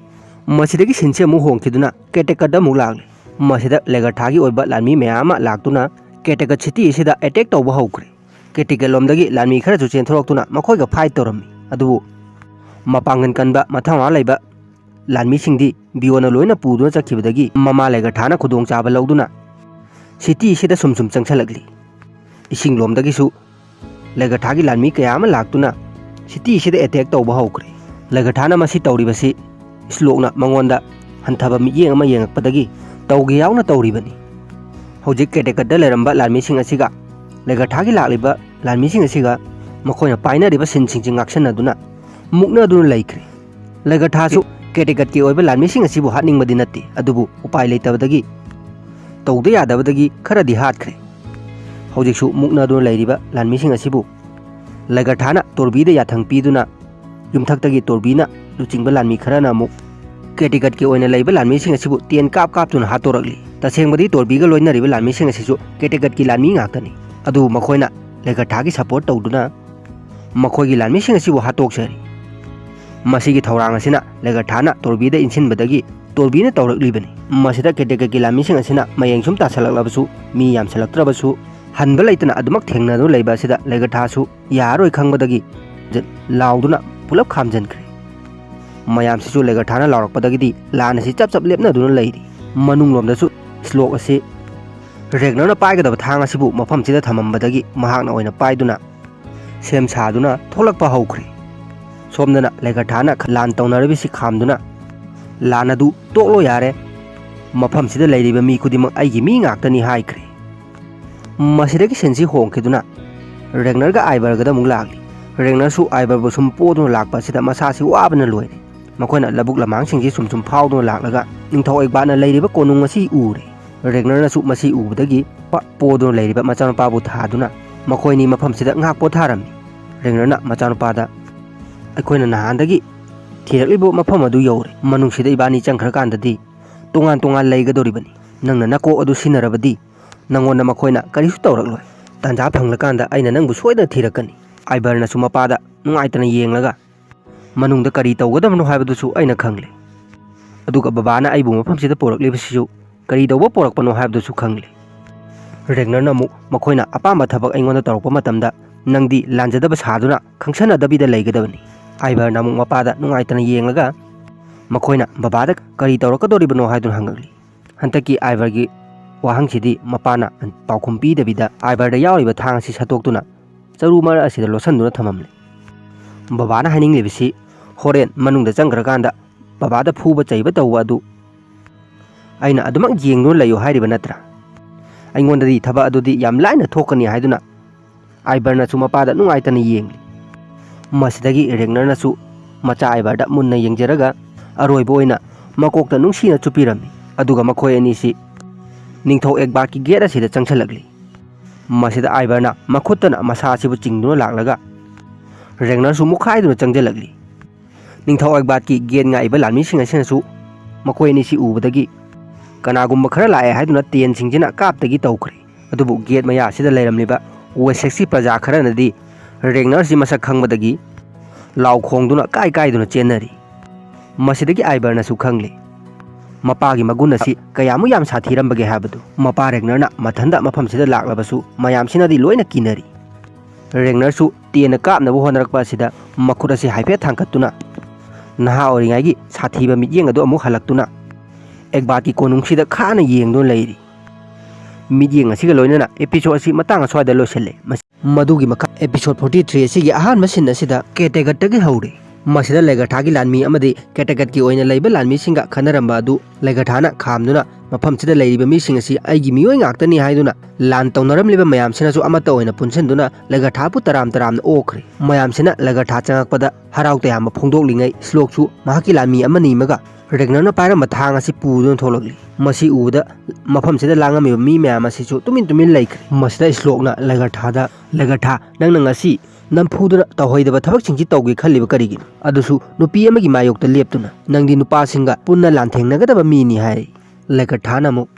ꯃꯁꯤꯗꯒꯤ ꯁꯤꯟꯁꯤ ꯑꯃꯨꯛ ꯍꯣꯡꯈꯤꯗꯨꯅ ꯀꯦꯇꯦꯀꯠ ꯑꯃꯨꯛ ꯂꯥꯛꯂꯤ꯫ ꯃꯁꯤꯗ ꯂꯦꯒꯔꯊꯥꯒꯤ ꯑꯣꯏꯕ ꯂꯥꯟꯃꯤ ꯃꯌꯥꯝ ꯑꯃ ꯂꯥꯛꯇꯨꯅ ꯀꯦꯇꯦꯀꯠ ꯁꯤꯇꯤ ꯑꯁꯤꯗ ꯑꯦꯇꯦꯛ ꯇꯧꯕ ꯍꯧꯈ꯭ꯔꯦ꯫ ꯀꯦꯇꯦꯀꯠ ꯂꯣꯝꯗꯒꯤ ꯂꯥꯟꯃꯤ ꯈꯔꯁꯨ ꯆꯦꯟꯊꯣꯔꯛꯇꯨꯅ ꯃꯈꯣꯏꯒ ꯐꯥꯏꯠ ꯇꯧꯔꯝꯃꯤ꯫ ꯑꯗꯨꯕꯨ ꯃꯄꯥꯡꯒꯜ ꯀꯟꯕ ꯃꯊꯧꯅꯥ ꯂꯩꯕ ꯂꯥꯟꯃꯤꯁꯤꯡꯗꯤ ꯕꯤꯌꯣꯟꯅ ꯂꯣꯏꯅ ꯄꯨꯗꯨꯅ ꯆꯠꯈꯤꯕꯗꯒꯤ ꯃꯃꯥ ꯂꯦꯒꯔꯊꯥꯅ ꯈꯨꯗꯣꯡꯆꯥꯕ ꯂꯧꯗꯨꯅ ꯁꯤꯇꯤ ꯑꯁꯤꯗ ꯁꯨꯝ ꯁꯨꯝ ꯆꯪꯁꯜꯂꯛꯂꯤ꯫ ꯏꯁꯤꯡ ꯂꯣꯝꯗꯒꯤꯁꯨ ꯂꯦꯒꯔꯊꯥꯒꯤ ꯂꯥꯟꯃꯤ ꯀꯌꯥ ꯑꯃ ꯂꯥꯛꯇꯨꯅ ꯁꯤꯇꯤ ꯑꯁꯤꯗ ꯑꯦꯇꯦꯛ ꯇꯧꯕ ꯍꯧꯈ꯭ꯔꯦ꯫ ꯂꯦꯒꯔꯊꯥꯅ ꯃꯁꯤ ꯇꯧꯔꯤꯕꯁꯤ ꯁ꯭ꯂꯣꯛꯅ ꯃꯉꯣꯟꯗ ꯍꯟꯊꯕ ꯃꯤꯠꯌꯦꯡ ꯑꯃ ꯌꯦꯡꯉꯛꯄꯗꯒꯤ ꯇꯧꯒꯦ ꯌꯥꯎꯅ ꯇꯧꯔꯤꯕꯅꯤ꯫ ꯍꯧꯖꯤꯛ ꯀꯦꯇꯦꯀꯠꯇ ꯂꯩꯔꯝꯕ ꯂꯥꯟꯃꯤꯁꯤꯡ ꯑꯁꯤꯒ ꯂꯦꯒꯔꯊꯥꯒꯤ ꯂꯥꯛꯂꯤꯕ ꯂꯥꯟꯃꯤꯁꯤꯡ ꯑꯁꯤꯒ ꯃꯈꯣꯏꯅ ꯄꯥꯏꯅꯔꯤꯕ ꯁꯤꯟꯁꯤꯡꯁꯤ ꯉꯥꯛꯁꯟꯅꯗꯨꯅ ꯃꯨꯛꯅꯗꯨꯅ ꯂꯩꯈ꯭ꯔꯦ꯫ ꯂꯦꯒꯔꯊꯥꯁꯨ ꯀꯦꯇꯦꯀꯠꯀꯤ ꯑꯣꯏꯕ ꯂꯥꯟꯃꯤꯁꯤꯡ ꯑꯁꯤꯕꯨ ꯍꯥꯠꯅꯤꯡꯕꯗꯤ ꯅꯠꯇꯦ, ꯑꯗꯨꯕꯨ ꯎꯄꯥꯏ ꯂꯩꯇꯕꯗꯒꯤ, ꯇꯧꯗ ꯌꯥꯗꯕꯗꯒꯤ ꯈꯔꯗꯤ ꯍꯥꯠꯈ꯭ꯔꯦ꯫ ꯍꯧꯖꯤꯛꯁꯨ ꯃꯨꯛꯅꯗꯨꯅ ꯂꯩꯔꯤꯕ ꯂꯥꯟꯃꯤꯁꯤꯡ ꯑꯁꯤꯕꯨ ꯂꯩꯒꯔꯊꯥꯅ ꯇꯣꯔꯕꯤꯗ ꯌꯥꯊꯪ ꯄꯤꯗꯨꯅ, ꯌꯨꯝꯊꯛꯇꯒꯤ ꯇꯣꯔꯕꯤꯅ ꯂꯨꯆꯤꯡꯕ ꯂꯥꯟꯃꯤ ꯈꯔꯅ ꯑꯃꯨꯛ ꯀꯦꯇꯦꯀꯠꯀꯤ ꯑꯣꯏꯅ ꯂꯩꯕ ꯂꯥꯟꯃꯤꯁꯤꯡ ꯑꯁꯤꯕꯨ ꯇꯦꯟ ꯀꯥꯞ ꯀꯥꯞꯇꯨꯅ ꯍꯥꯠꯇꯣꯔꯛꯂꯤ꯫ ꯇꯁꯦꯡꯕꯗꯤ ꯇꯣꯔꯕꯤꯒ ꯂꯣꯏꯅꯔꯤꯕ ꯂꯥꯟꯃꯤꯁꯤꯡ ꯑꯁꯤꯁꯨ ꯀꯦꯇꯦꯀꯠꯀꯤ ꯂꯥꯟꯃꯤ ꯉꯥꯛꯇꯅꯤ꯫ ꯑꯗꯨꯕꯨ ꯃꯈꯣꯏꯅ ꯂꯩꯒꯔꯊꯥꯒꯤ ꯁꯄꯣꯔꯠ ꯇꯧꯗꯨꯅ ꯃꯈꯣꯏꯒꯤ ꯂꯥꯟꯃꯤꯁꯤꯡ ꯑꯁꯤꯕꯨ ꯍꯥꯠꯇꯣꯛꯆꯔꯤ꯫ ꯃꯁꯤꯒꯤ ꯊꯧꯔꯥꯡ ꯑꯁꯤꯅ ꯂꯩꯒꯔꯊꯥꯅ ꯇꯣꯔꯕꯤꯗ ꯏꯟꯁꯤꯟꯕꯗꯒꯤ ꯇꯣꯔꯕꯤꯅ ꯇꯧꯔꯛꯂꯤꯕꯅꯤ꯫ ꯃꯁꯤꯗ ꯀꯦꯇꯦꯀꯠꯀꯤ ꯂꯥꯟꯃꯤꯁꯤꯡ ꯑꯁꯤꯅ ꯃꯌꯦꯡ ꯁꯨꯝ ꯇꯥꯁꯜꯂꯛꯂꯕꯁꯨ, ꯃꯤ ꯌꯥꯝꯁꯤꯜꯂꯛꯇ꯭ꯔꯕꯁꯨ, ꯍꯟꯕ ꯂꯩꯇꯅ ꯑꯗꯨꯃꯛ ꯊꯦꯡꯅꯗꯨꯅ ꯂꯩꯕ ꯑꯁꯤꯗ ꯂꯩꯒꯔꯊꯥꯁꯨ ꯌꯥꯔꯔꯣꯏ ꯈꯪꯕꯗꯒꯤ ꯂꯥꯎꯗꯨꯅ ꯄꯨꯂꯞ ꯈꯥꯝꯖꯟꯈ꯭ꯔꯦ꯫ ꯃꯌꯥꯝꯁꯤꯁꯨ ꯂꯩꯒꯔꯊꯥꯅ ꯂꯥꯎꯔꯛꯄꯗꯒꯤꯗꯤ ꯂꯥꯟ ꯑꯁꯤ ꯆꯞ ꯆꯞ ꯂꯦꯞꯅꯗꯨꯅ ꯂꯩꯔꯤ꯫ ꯃꯅꯨꯡꯂꯣꯝꯗꯁꯨ ꯁ꯭ꯂꯣꯛ ꯑꯁꯤ ꯔꯦꯒꯅꯔꯅ ꯄꯥꯏꯒꯗꯕ ꯊꯥꯡ ꯑꯁꯤꯕꯨ ꯃꯐꯝꯁꯤꯗ ꯊꯝꯃꯝꯕꯗꯒꯤ ꯃꯍꯥꯛꯅ ꯑꯣꯏꯅ ꯄꯥꯏꯗꯨꯅ ꯁꯦꯝ ꯁꯥꯗꯨꯅ ꯊꯣꯛꯂꯛꯄ ꯍꯧꯈ꯭ꯔꯦ꯫ ꯁꯣꯝꯗꯅ ꯂꯩꯒꯔꯊꯥꯅ ꯂꯥꯟ ꯇꯧꯅꯔꯤꯕꯁꯤ ꯈꯥꯝꯗꯨꯅ, "ꯂꯥꯟ ꯑꯗꯨ ꯇꯣꯛꯂꯣ ꯌꯥꯔꯦ, ꯃꯐꯝꯁꯤꯗ ꯂꯩꯔꯤꯕ ꯃꯤ ꯈꯨꯗꯤꯡꯃꯛ ꯑꯩꯒꯤ ꯃꯤ ꯉꯥꯛꯇꯅꯤ" ꯍꯥꯏꯈ꯭ꯔꯦ꯫ ꯃꯁꯤꯗꯒꯤ ꯁꯤꯟꯁꯤ ꯍꯣꯡꯈꯤꯗꯨꯅ ꯔꯦꯒꯅꯔꯒ ꯑꯥꯏꯕꯔꯒꯗ ꯑꯃꯨꯛ ꯂꯥꯛꯂꯤ꯫ ꯔꯦꯒꯅꯔꯁꯨ ꯑꯥꯏꯕꯔꯕꯨ ꯁꯨꯝ ꯄꯣꯗꯨꯅ ꯂꯥꯛꯄ ꯑꯁꯤꯗ ꯃꯁꯥꯁꯤ ꯋꯥꯕꯅ ꯂꯣꯏꯔꯦ꯫ ꯃꯈꯣꯏꯅ ꯂꯧꯕꯨꯛ ꯂꯝꯍꯥꯡꯁꯤꯡꯁꯤ ꯁꯨꯝ ꯁꯨꯝ ꯐꯥꯎꯗꯨꯅ ꯂꯥꯛꯂꯒ ꯅꯤꯡꯊꯧ ꯑꯦꯒꯕꯥꯔꯠꯅ ꯂꯩꯔꯤꯕ ꯀꯣꯅꯨꯡ ꯑꯁꯤ ꯎꯔꯦ꯫ ꯔꯦꯒꯅꯔꯅꯁꯨ ꯃꯁꯤ ꯎꯕꯗꯒꯤ ꯄ-, ꯄꯣꯗꯨꯅ ꯂꯩꯔꯤꯕ ꯃꯆꯥꯅꯨꯄꯥꯕꯨ ꯊꯥꯗꯨꯅ ꯃꯈꯣꯏꯅꯤ ꯃꯐꯝꯁꯤꯗ ꯉꯥꯏꯍꯥꯛ ꯄꯣꯊꯥꯔꯝꯃꯤ꯫ ꯔꯦꯒꯅꯔꯅ ꯃꯆꯥꯅꯨꯄꯥꯗ, "ꯑꯩꯈꯣꯏꯅ ꯅꯍꯥꯟꯗꯒꯤ ꯊꯤꯔꯛꯂꯤꯕ ꯃꯐꯝ ꯑꯗꯨ ꯌꯧꯔꯦ꯫ ꯃꯅꯨꯡꯁꯤꯗ ꯏꯕꯥꯅꯤ ꯆꯪꯈ꯭ꯔꯀꯥꯟꯗꯗꯤ ꯇꯣꯉꯥꯟ ꯇꯣꯉꯥꯟ ꯂꯩꯒꯗꯧꯔꯤꯕꯅꯤ꯫ ꯅꯪꯅ ꯅꯀꯣꯛ ꯑꯗꯨ ꯁꯤꯟꯅꯔꯕꯗꯤ ꯅꯪꯉꯣꯟꯗ ꯃꯈꯣꯏꯅ ꯀꯔꯤꯁꯨ ꯇꯧꯔꯛꯂꯣꯏ꯫ ꯇꯥꯟꯖꯥ ꯐꯪꯂꯀꯥꯟꯗ ꯑꯩꯅ ꯅꯪꯕꯨ ꯁꯣꯏꯗꯅ ꯊꯤꯔꯛꯀꯅꯤ꯫" ꯑꯥꯏꯕꯔꯅꯁꯨ ꯃꯄꯥꯗ ꯅꯨꯡꯉꯥꯏꯇꯅ ꯌꯦꯡꯂꯒ, "ꯃꯅꯨꯡꯗ ꯀꯔꯤ ꯇꯧꯒꯗꯕꯅꯣ ꯍꯥꯏꯕꯗꯨꯁꯨ ꯑꯩꯅ ꯈꯪꯂꯦ꯫ ꯑꯗꯨꯒ ꯕꯕꯥꯅ ꯑꯩꯕꯨ ꯃꯐꯝꯁꯤꯗ ꯄꯨꯔꯛꯂꯤꯕꯁꯤꯁꯨ ꯀꯔꯤ ꯇꯧꯕ ꯄꯨꯔꯛꯄꯅꯣ ꯍꯥꯏꯕꯗꯨꯁꯨ ꯈꯪꯂꯦ꯫" ꯔꯦꯒꯅꯔꯅ ꯑꯃꯨꯛ ꯃꯈꯣꯏꯅ ꯑꯄꯥꯝꯕ ꯊꯕꯛ ꯑꯩꯉꯣꯟꯗ ꯇꯧꯔꯛꯄ ꯃꯇꯝꯗ ꯅꯪꯗꯤ ꯂꯥꯟꯖꯗꯕ ꯁꯥꯗꯨꯅ ꯈꯪꯁꯟꯅꯗꯕꯤꯗ ꯂꯩꯒꯗꯕꯅꯤ꯫ ꯑꯥꯏꯕꯔꯅ ꯑꯃꯨꯛ ꯃꯄꯥꯗ ꯅꯨꯡꯉꯥꯏꯇꯅ ꯌꯦꯡꯂꯒ ꯃꯈꯣꯏꯅ ꯕꯕꯥꯗ ꯀꯔꯤ ꯇꯧꯔꯛꯀꯗꯧꯔꯤꯕꯅꯣ ꯍꯥꯏꯗꯨꯅ ꯍꯪꯉꯛꯂꯤ꯫ ꯍꯟꯗꯛꯀꯤ ꯑꯥꯏꯕꯔꯒꯤ ꯋꯥꯍꯪꯁꯤꯗꯤ ꯃꯄꯥꯅ ꯄꯥꯎꯈꯨꯝ ꯄꯤꯗꯕꯤꯗ ꯑꯥꯏꯕꯔꯗ ꯌꯥꯎꯔꯤꯕ ꯊꯥꯡ ꯑꯁꯤ ꯁꯠꯇꯣꯛꯇꯨꯅ ꯆꯔꯨ ꯃꯔꯛ ꯑꯁꯤꯗ ꯂꯣꯠꯁꯤꯟꯗꯨꯅ ꯊꯝꯃꯝꯂꯦ꯫ ꯕꯕꯥꯅ ꯍꯥꯏꯅꯤꯡꯂꯤꯕꯁꯤ ꯍꯣꯔꯦꯟ ꯃꯅꯨꯡꯗ ꯆꯪꯈ꯭ꯔꯀꯥꯟꯗ ꯕꯕꯥꯗ ꯐꯨꯕ ꯆꯩꯕ ꯇꯧꯕ ꯑꯗꯨ ꯑꯩꯅ ꯑꯗꯨꯃꯛ ꯌꯦꯡꯗꯨꯅ ꯂꯩꯌꯨ ꯍꯥꯏꯔꯤꯕ ꯅꯠꯇ꯭ꯔꯥ? ꯑꯩꯉꯣꯟꯗꯗꯤ ꯊꯕꯛ ꯑꯗꯨꯗꯤ ꯌꯥꯝ ꯂꯥꯏꯅ ꯊꯣꯛꯀꯅꯤ ꯍꯥꯏꯗꯨꯅ ꯑꯥꯏꯕꯔꯅꯁꯨ ꯃꯄꯥꯗ ꯅꯨꯡꯉꯥꯏꯇꯅ ꯌꯦꯡꯂꯤ꯫ ꯃꯁꯤꯗꯒꯤ ꯔꯦꯒꯅꯔꯅꯁꯨ ꯃꯆꯥ ꯑꯥꯏꯕꯔꯗ ꯃꯨꯟꯅ ꯌꯦꯡꯖꯔꯒ ꯑꯔꯣꯏꯕ ꯑꯣꯏꯅ ꯃꯀꯣꯛꯇ ꯅꯨꯡꯁꯤꯅ ꯆꯨꯞꯄꯤꯔꯝꯃꯤ꯫ ꯑꯗꯨꯒ ꯃꯈꯣꯏ ꯑꯅꯤꯁꯤ ꯅꯤꯡꯊꯧ ꯑꯦꯛꯕꯥꯔꯠꯀꯤ ꯒꯦꯠ ꯑꯁꯤꯗ ꯆꯪꯁꯤꯜꯂꯛꯂꯤ꯫ ꯃꯁꯤꯗ ꯑꯥꯏꯕꯔꯅ ꯃꯈꯨꯠꯇꯅ ꯃꯁꯥ ꯑꯁꯤꯕꯨ ꯆꯤꯡꯗꯨꯅ ꯂꯥꯛꯂꯒ ꯔꯦꯒꯅꯔꯁꯨ ꯃꯨꯛꯈꯥꯏꯗꯨꯅ ꯆꯪꯁꯤꯜꯂꯛꯂꯤ꯫ ꯅꯤꯡꯊꯧ ꯑꯦꯛꯕꯥꯔꯠꯀꯤ ꯒꯦꯠ ꯉꯥꯛꯏꯕ ꯂꯥꯟꯃꯤꯁꯤꯡ ꯑꯁꯤꯅꯁꯨ ꯃꯈꯣꯏ ꯑꯅꯤꯁꯤ ꯎꯕꯗꯒꯤ ꯀꯅꯥꯒꯨꯝꯕ ꯈꯔ ꯂꯥꯛꯑꯦ ꯍꯥꯏꯗꯨꯅ ꯇꯦꯟꯁꯤꯡꯁꯤꯅ ꯀꯥꯞꯇꯒꯤ ꯇꯧꯈ꯭ꯔꯦ꯫ ꯑꯗꯨꯕꯨ ꯒꯦꯠ ꯃꯌꯥ ꯑꯁꯤꯗ ꯂꯩꯔꯝꯂꯤꯕ ꯋꯦꯁꯦꯛꯁꯀꯤ ꯄ꯭ꯔꯖꯥ ꯈꯔꯅꯗꯤ ꯔꯦꯒꯅꯔꯁꯤ ꯃꯁꯛ ꯈꯪꯕꯗꯒꯤ ꯂꯥꯎ ꯈꯣꯡꯗꯨꯅ ꯀꯥꯏ ꯀꯥꯏꯗꯨꯅ ꯆꯦꯟꯅꯔꯤ꯫ ꯃꯁꯤꯗꯒꯤ ꯑꯥꯏꯕꯔꯅꯁꯨ ꯈꯪꯂꯦ ꯃꯄꯥꯒꯤ ꯃꯒꯨꯟ ꯑꯁꯤ ꯀꯌꯥꯃꯨꯛ ꯌꯥꯝ ꯁꯥꯊꯤꯔꯝꯕꯒꯦ ꯍꯥꯏꯕꯗꯨ꯫ ꯃꯄꯥ ꯔꯦꯒꯅꯔꯅ ꯃꯊꯟꯇ ꯃꯐꯝꯁꯤꯗ ꯂꯥꯛꯂꯕꯁꯨ ꯃꯌꯥꯝꯁꯤꯅꯗꯤ ꯂꯣꯏꯅ ꯀꯤꯅꯔꯤ꯫ ꯔꯦꯒꯅꯔꯁꯨ ꯇꯦꯟꯅ ꯀꯥꯞꯅꯕ ꯍꯣꯠꯅꯔꯛꯄ ꯑꯁꯤꯗ ꯃꯈꯨꯠ ꯑꯁꯤ ꯍꯥꯏꯐꯦꯠ ꯊꯥꯡꯒꯠꯇꯨꯅ ꯅꯍꯥ ꯑꯣꯏꯔꯤꯉꯩꯒꯤ ꯁꯥꯊꯤꯕ ꯃꯤꯠꯌꯦꯡ ꯑꯗꯨ ꯑꯃꯨꯛ ꯍꯜꯂꯛꯇꯨꯅ ꯑꯦꯛꯕꯥꯔꯠꯀꯤ ꯀꯣꯅꯨꯡꯁꯤꯗ ꯈꯥꯅ ꯌꯦꯡꯗꯨꯅ ꯂꯩꯔꯤ꯫ ꯃꯤꯠꯌꯦꯡ ꯑꯁꯤꯒ ꯂꯣꯏꯅꯅ episode ꯑꯁꯤ ꯃꯇꯥꯡ ꯑꯁ꯭ꯋꯥꯏꯗ ꯂꯣꯏꯁꯤꯜꯂꯦ꯫ ꯃꯁꯤ, ꯃꯗꯨꯒꯤ ꯃꯈꯥ episode forty three ꯑꯁꯤꯒꯤ ꯑꯍꯥꯟꯕ scene ꯑꯁꯤꯗ ꯀꯦꯇꯦꯒꯠꯇꯒꯤ ꯍꯧꯔꯤ꯫ ꯃꯁꯤꯗ ꯂꯦꯒꯔꯊꯥꯒꯤ ꯂꯥꯟꯃꯤ ꯑꯃꯗꯤ ꯀꯦꯇꯦꯒꯠꯀꯤ ꯑꯣꯏꯅ ꯂꯩꯕ ꯂꯥꯟꯃꯤꯁꯤꯡꯒ ꯈꯟꯅꯔꯝꯕ ꯑꯗꯨ ꯂꯦꯒꯔꯊꯥꯅ ꯈꯥꯝꯗꯨꯅ ꯃꯐꯝꯁꯤꯗ ꯂꯩꯔꯤꯕ ꯃꯤꯁꯤꯡ ꯑꯁꯤ ꯑꯩꯒꯤ ꯃꯤꯑꯣꯏ ꯉꯥꯛꯇꯅꯤ ꯍꯥꯏꯗꯨꯅ ꯂꯥꯟ ꯇꯧꯅꯔꯝꯂꯤꯕ ꯃꯌꯥꯝꯁꯤꯅꯁꯨ ꯑꯃꯠꯇ ꯑꯣꯏꯅ ꯄꯨꯟꯁꯤꯟꯗꯨꯅ ꯂꯦꯒꯔꯊꯥꯕꯨ ꯇꯔꯥꯝ ꯇꯔꯥꯝꯅ ꯑꯣꯛꯈ꯭ꯔꯦ꯫ ꯃꯌꯥꯝꯁꯤꯅ ꯂꯦꯒꯔꯊꯥ ꯆꯪꯉꯛꯄꯗ ꯍꯔꯥꯎ ꯇꯌꯥꯝꯕ ꯐꯣꯡꯗꯣꯛꯂꯤꯉꯩ ꯁ꯭ꯂꯣꯛꯁꯨ ꯃꯍꯥꯛꯀꯤ ꯂꯥꯟꯃꯤ ꯑꯃꯅꯤ ꯑꯃꯒ ꯔꯦꯒꯅꯔꯅ ꯄꯥꯏꯔꯝꯕ ꯊꯥꯡ ꯑꯁꯤ ꯄꯨꯗꯨꯅ ꯊꯣꯛꯂꯛꯂꯤ꯫ ꯃꯁꯤ ꯎꯕꯗ ꯃꯐꯝꯁꯤꯗ ꯂꯥꯡꯉꯝꯃꯤꯕ ꯃꯤ ꯃꯌꯥꯝ ꯑꯁꯤꯁꯨ ꯇꯨꯃꯤꯟ ꯇꯨꯃꯤꯟ ꯂꯩꯈ꯭ꯔꯦ꯫ ꯃꯁꯤꯗ ꯁ꯭ꯂꯣꯛꯅ ꯂꯦꯒꯔꯊꯥꯗ, "ꯂꯦꯒꯔꯊꯥ, ꯅꯪꯅ ꯉꯁꯤ ꯅꯝꯐꯨꯗꯨꯅ ꯇꯧꯍꯩꯗꯕ ꯊꯕꯛꯁꯤꯡꯁꯤ ꯇꯧꯒꯦ ꯈꯜꯂꯤꯕ ꯀꯔꯤꯒꯤꯅꯣ? ꯑꯗꯨꯁꯨ ꯅꯨꯄꯤ ꯑꯃꯒꯤ ꯃꯥꯌꯣꯛꯇ ꯂꯦꯞꯇꯨꯅ꯫ ꯅꯪꯗꯤ ꯅꯨꯄꯥꯁꯤꯡꯒ ꯄꯨꯟꯅ ꯂꯥꯟꯊꯦꯡꯅꯒꯗꯕ ꯃꯤꯅꯤ" ꯍꯥꯏꯔꯤ꯫ ꯂꯦꯒꯔꯊꯥꯅ ꯑꯃꯨꯛ,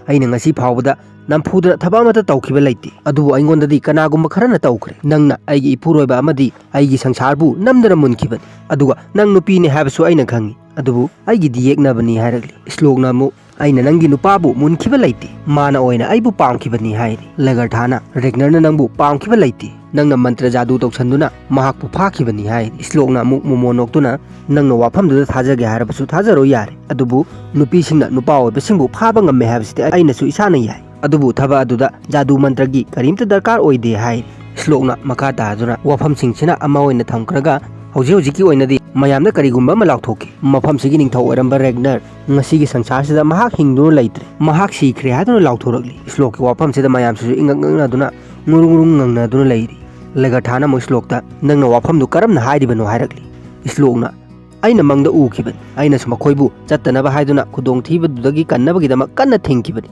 "ꯑꯩꯅ ꯉꯁꯤ ꯐꯥꯎꯕꯗ ꯅꯝꯐꯨꯗꯨꯅ ꯊꯕꯛ ꯑꯃꯠꯇ ꯇꯧꯈꯤꯕ ꯂꯩꯇꯦ, ꯑꯗꯨꯕꯨ ꯑꯩꯉꯣꯟꯗꯗꯤ ꯀꯅꯥꯒꯨꯝꯕ ꯈꯔꯅ ꯇꯧꯈ꯭ꯔꯦ꯫ ꯅꯪꯅ ꯑꯩꯒꯤ ꯏꯄꯨꯔꯣꯏꯕ ꯑꯃꯗꯤ ꯑꯩꯒꯤ ꯁꯪꯁꯥꯔꯕꯨ ꯅꯝꯗꯨꯅ ꯃꯨꯟꯈꯤꯕꯅꯤ, ꯑꯗꯨꯒ ꯅꯪ ꯅꯨꯄꯤꯅꯤ ꯍꯥꯏꯕꯁꯨ ꯑꯩꯅ ꯈꯪꯏ, ꯑꯗꯨꯕꯨ ꯑꯩꯒꯤꯗꯤ ꯌꯦꯛꯅꯕꯅꯤ" ꯍꯥꯏꯔꯛꯂꯤ꯫ ꯁ꯭ꯂꯣꯛꯅ ꯑꯃꯨꯛ, "ꯑꯩꯅ ꯅꯪꯒꯤ ꯅꯨꯄꯥꯕꯨ ꯃꯨꯟꯈꯤꯕ ꯂꯩꯇꯦ, ꯃꯥꯅ ꯑꯣꯏꯅ ꯑꯩꯕꯨ ꯄꯥꯝꯈꯤꯕꯅꯤ" ꯍꯥꯏꯔꯤ꯫ ꯂꯦꯒꯔꯊꯥꯅ, "ꯔꯦꯒꯅꯔꯅ ꯅꯪꯕꯨ ꯄꯥꯝꯈꯤꯕ ꯂꯩꯇꯦ, ꯅꯪꯅ ꯃꯟꯇ꯭ꯔ ꯖꯥꯗꯨ ꯇꯧꯁꯟꯗꯨꯅ ꯃꯍꯥꯛꯄꯨ ꯐꯥꯈꯤꯕꯅꯤ" ꯍꯥꯏꯔꯤ꯫ ꯁ꯭ꯂꯣꯛꯅ ꯑꯃꯨꯛ ꯃꯣꯃꯣꯟ ꯅꯣꯛꯇꯨꯅ, "ꯅꯪꯅ ꯋꯥꯐꯝꯗꯨꯗ ꯊꯥꯖꯒꯦ ꯍꯥꯏꯔꯕꯁꯨ ꯊꯥꯖꯔꯣꯏ ꯌꯥꯔꯦ, ꯑꯗꯨꯕꯨ ꯅꯨꯄꯤꯁꯤꯡꯅ ꯅꯨꯄꯥ ꯑꯣꯏꯕꯁꯤꯡꯕꯨ ꯐꯥꯕ ꯉꯝꯃꯦ ꯍꯥꯏꯕꯁꯤꯗꯤ ꯑꯩꯅꯁꯨ ꯏꯁꯥꯅ ꯌꯥꯏ, ꯑꯗꯨꯕꯨ ꯊꯕꯛ ꯑꯗꯨꯗ ꯖꯥꯗꯨ ꯃꯟꯇ꯭ꯔꯒꯤ ꯀꯔꯤꯝꯇ ꯗꯔꯀꯥꯔ ꯑꯣꯏꯗꯦ" ꯍꯥꯏꯔꯤ꯫ ꯁ꯭ꯂꯣꯛꯅ ꯃꯈꯥ ꯇꯥꯗꯨꯅ ꯋꯥꯐꯝꯁꯤꯡꯁꯤꯅ ꯑꯃ ꯑꯣꯏꯅ ꯊꯝꯈ꯭ꯔꯒ ꯍꯧꯖꯤꯛ ꯍꯧꯖꯤꯛꯀꯤ ꯑꯣꯏꯅꯗꯤ ꯃꯌꯥꯝꯗ ꯀꯔꯤꯒꯨꯝꯕ ꯑꯃ ꯂꯥꯎꯊꯣꯛꯈꯤ꯫ ꯃꯐꯝꯁꯤꯒꯤ ꯅꯤꯡꯊꯧ ꯑꯣꯏꯔꯝꯕ ꯔꯦꯒꯅꯔ ꯉꯁꯤꯒꯤ ꯁꯪꯁꯥꯔꯁꯤꯗ ꯃꯍꯥꯛ ꯍꯤꯡꯗꯨꯅ ꯂꯩꯇ꯭ꯔꯦ, ꯃꯍꯥꯛ ꯁꯤꯈ꯭ꯔꯦ ꯍꯥꯏꯗꯨꯅ ꯂꯥꯎꯊꯣꯔꯛꯂꯤ꯫ ꯁ꯭ꯂꯣꯛꯀꯤ ꯋꯥꯐꯝꯁꯤꯗ ꯃꯌꯥꯝꯁꯤꯁꯨ ꯏꯉꯛ ꯉꯛꯅꯗꯨꯅ ꯉꯨꯔꯨꯡ ꯉꯨꯔꯨꯡ ꯉꯪꯅꯗꯨꯅ ꯂꯩꯔꯤ꯫ ꯂꯦꯒꯔꯊꯥꯅ ꯑꯃꯨꯛ ꯁ꯭ꯂꯣꯛꯇ, "ꯅꯪꯅ ꯋꯥꯐꯝꯗꯨ ꯀꯔꯝꯅ ꯍꯥꯏꯔꯤꯕꯅꯣ?" ꯍꯥꯏꯔꯛꯂꯤ꯫ ꯁ꯭ꯂꯣꯛꯅ, ꯑꯩꯅ ꯃꯪꯗ ꯎꯈꯤꯕꯅꯤ꯫ ꯑꯩꯅꯁꯨ ꯃꯈꯣꯏꯕꯨ ꯆꯠꯇꯅꯕ ꯍꯥꯏꯗꯨꯅ ꯈꯨꯗꯣꯡꯊꯤꯕꯗꯨꯗꯒꯤ ꯀꯟꯅꯕꯒꯤꯗꯃꯛ ꯀꯟꯅ ꯊꯤꯡꯈꯤꯕꯅꯤ꯫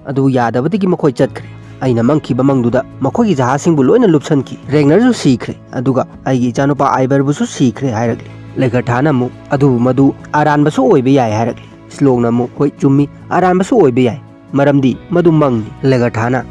ꯑꯗꯨ ꯌꯥꯗꯕꯗꯒꯤ ꯃꯈꯣꯏ ꯆꯠꯈ꯭ꯔꯦ꯫ ꯑꯩꯅ ꯃꯪꯈꯤꯕ ꯃꯪꯗꯨꯗ ꯃꯈꯣꯏꯒꯤ ꯖꯍꯥꯖꯁꯤꯡꯕꯨ ꯂꯣꯏꯅ ꯂꯨꯞꯁꯟꯈꯤ꯫ ꯔꯦꯒꯅꯔꯁꯨ ꯁꯤꯈ꯭ꯔꯦ, ꯑꯗꯨꯒ ꯑꯩꯒꯤ ꯏꯆꯥꯅꯨꯄꯥ ꯑꯥꯏꯕꯔꯕꯨꯁꯨ ꯁꯤꯈ꯭ꯔꯦ ꯍꯥꯏꯔꯛꯂꯤ꯫ ꯂꯦꯒꯔꯊꯥꯅ ꯑꯃꯨꯛ, "ꯑꯗꯨꯕꯨ ꯃꯗꯨ ꯑꯔꯥꯟꯕꯁꯨ ꯑꯣꯏꯕ ꯌꯥꯏ" ꯍꯥꯏꯔꯛꯂꯤ꯫ ꯁ꯭ꯂꯣꯛꯅ ꯑꯃꯨꯛ, "ꯍꯣꯏ, ꯆꯨꯝꯃꯤ, ꯑꯔꯥꯟꯕꯁꯨ ꯑꯣꯏꯕ ꯌꯥꯏ, ꯃꯔꯝꯗꯤ ꯃꯗꯨ ꯃꯪꯅꯤ"꯫ ꯂꯦꯒꯔꯊꯥꯅ,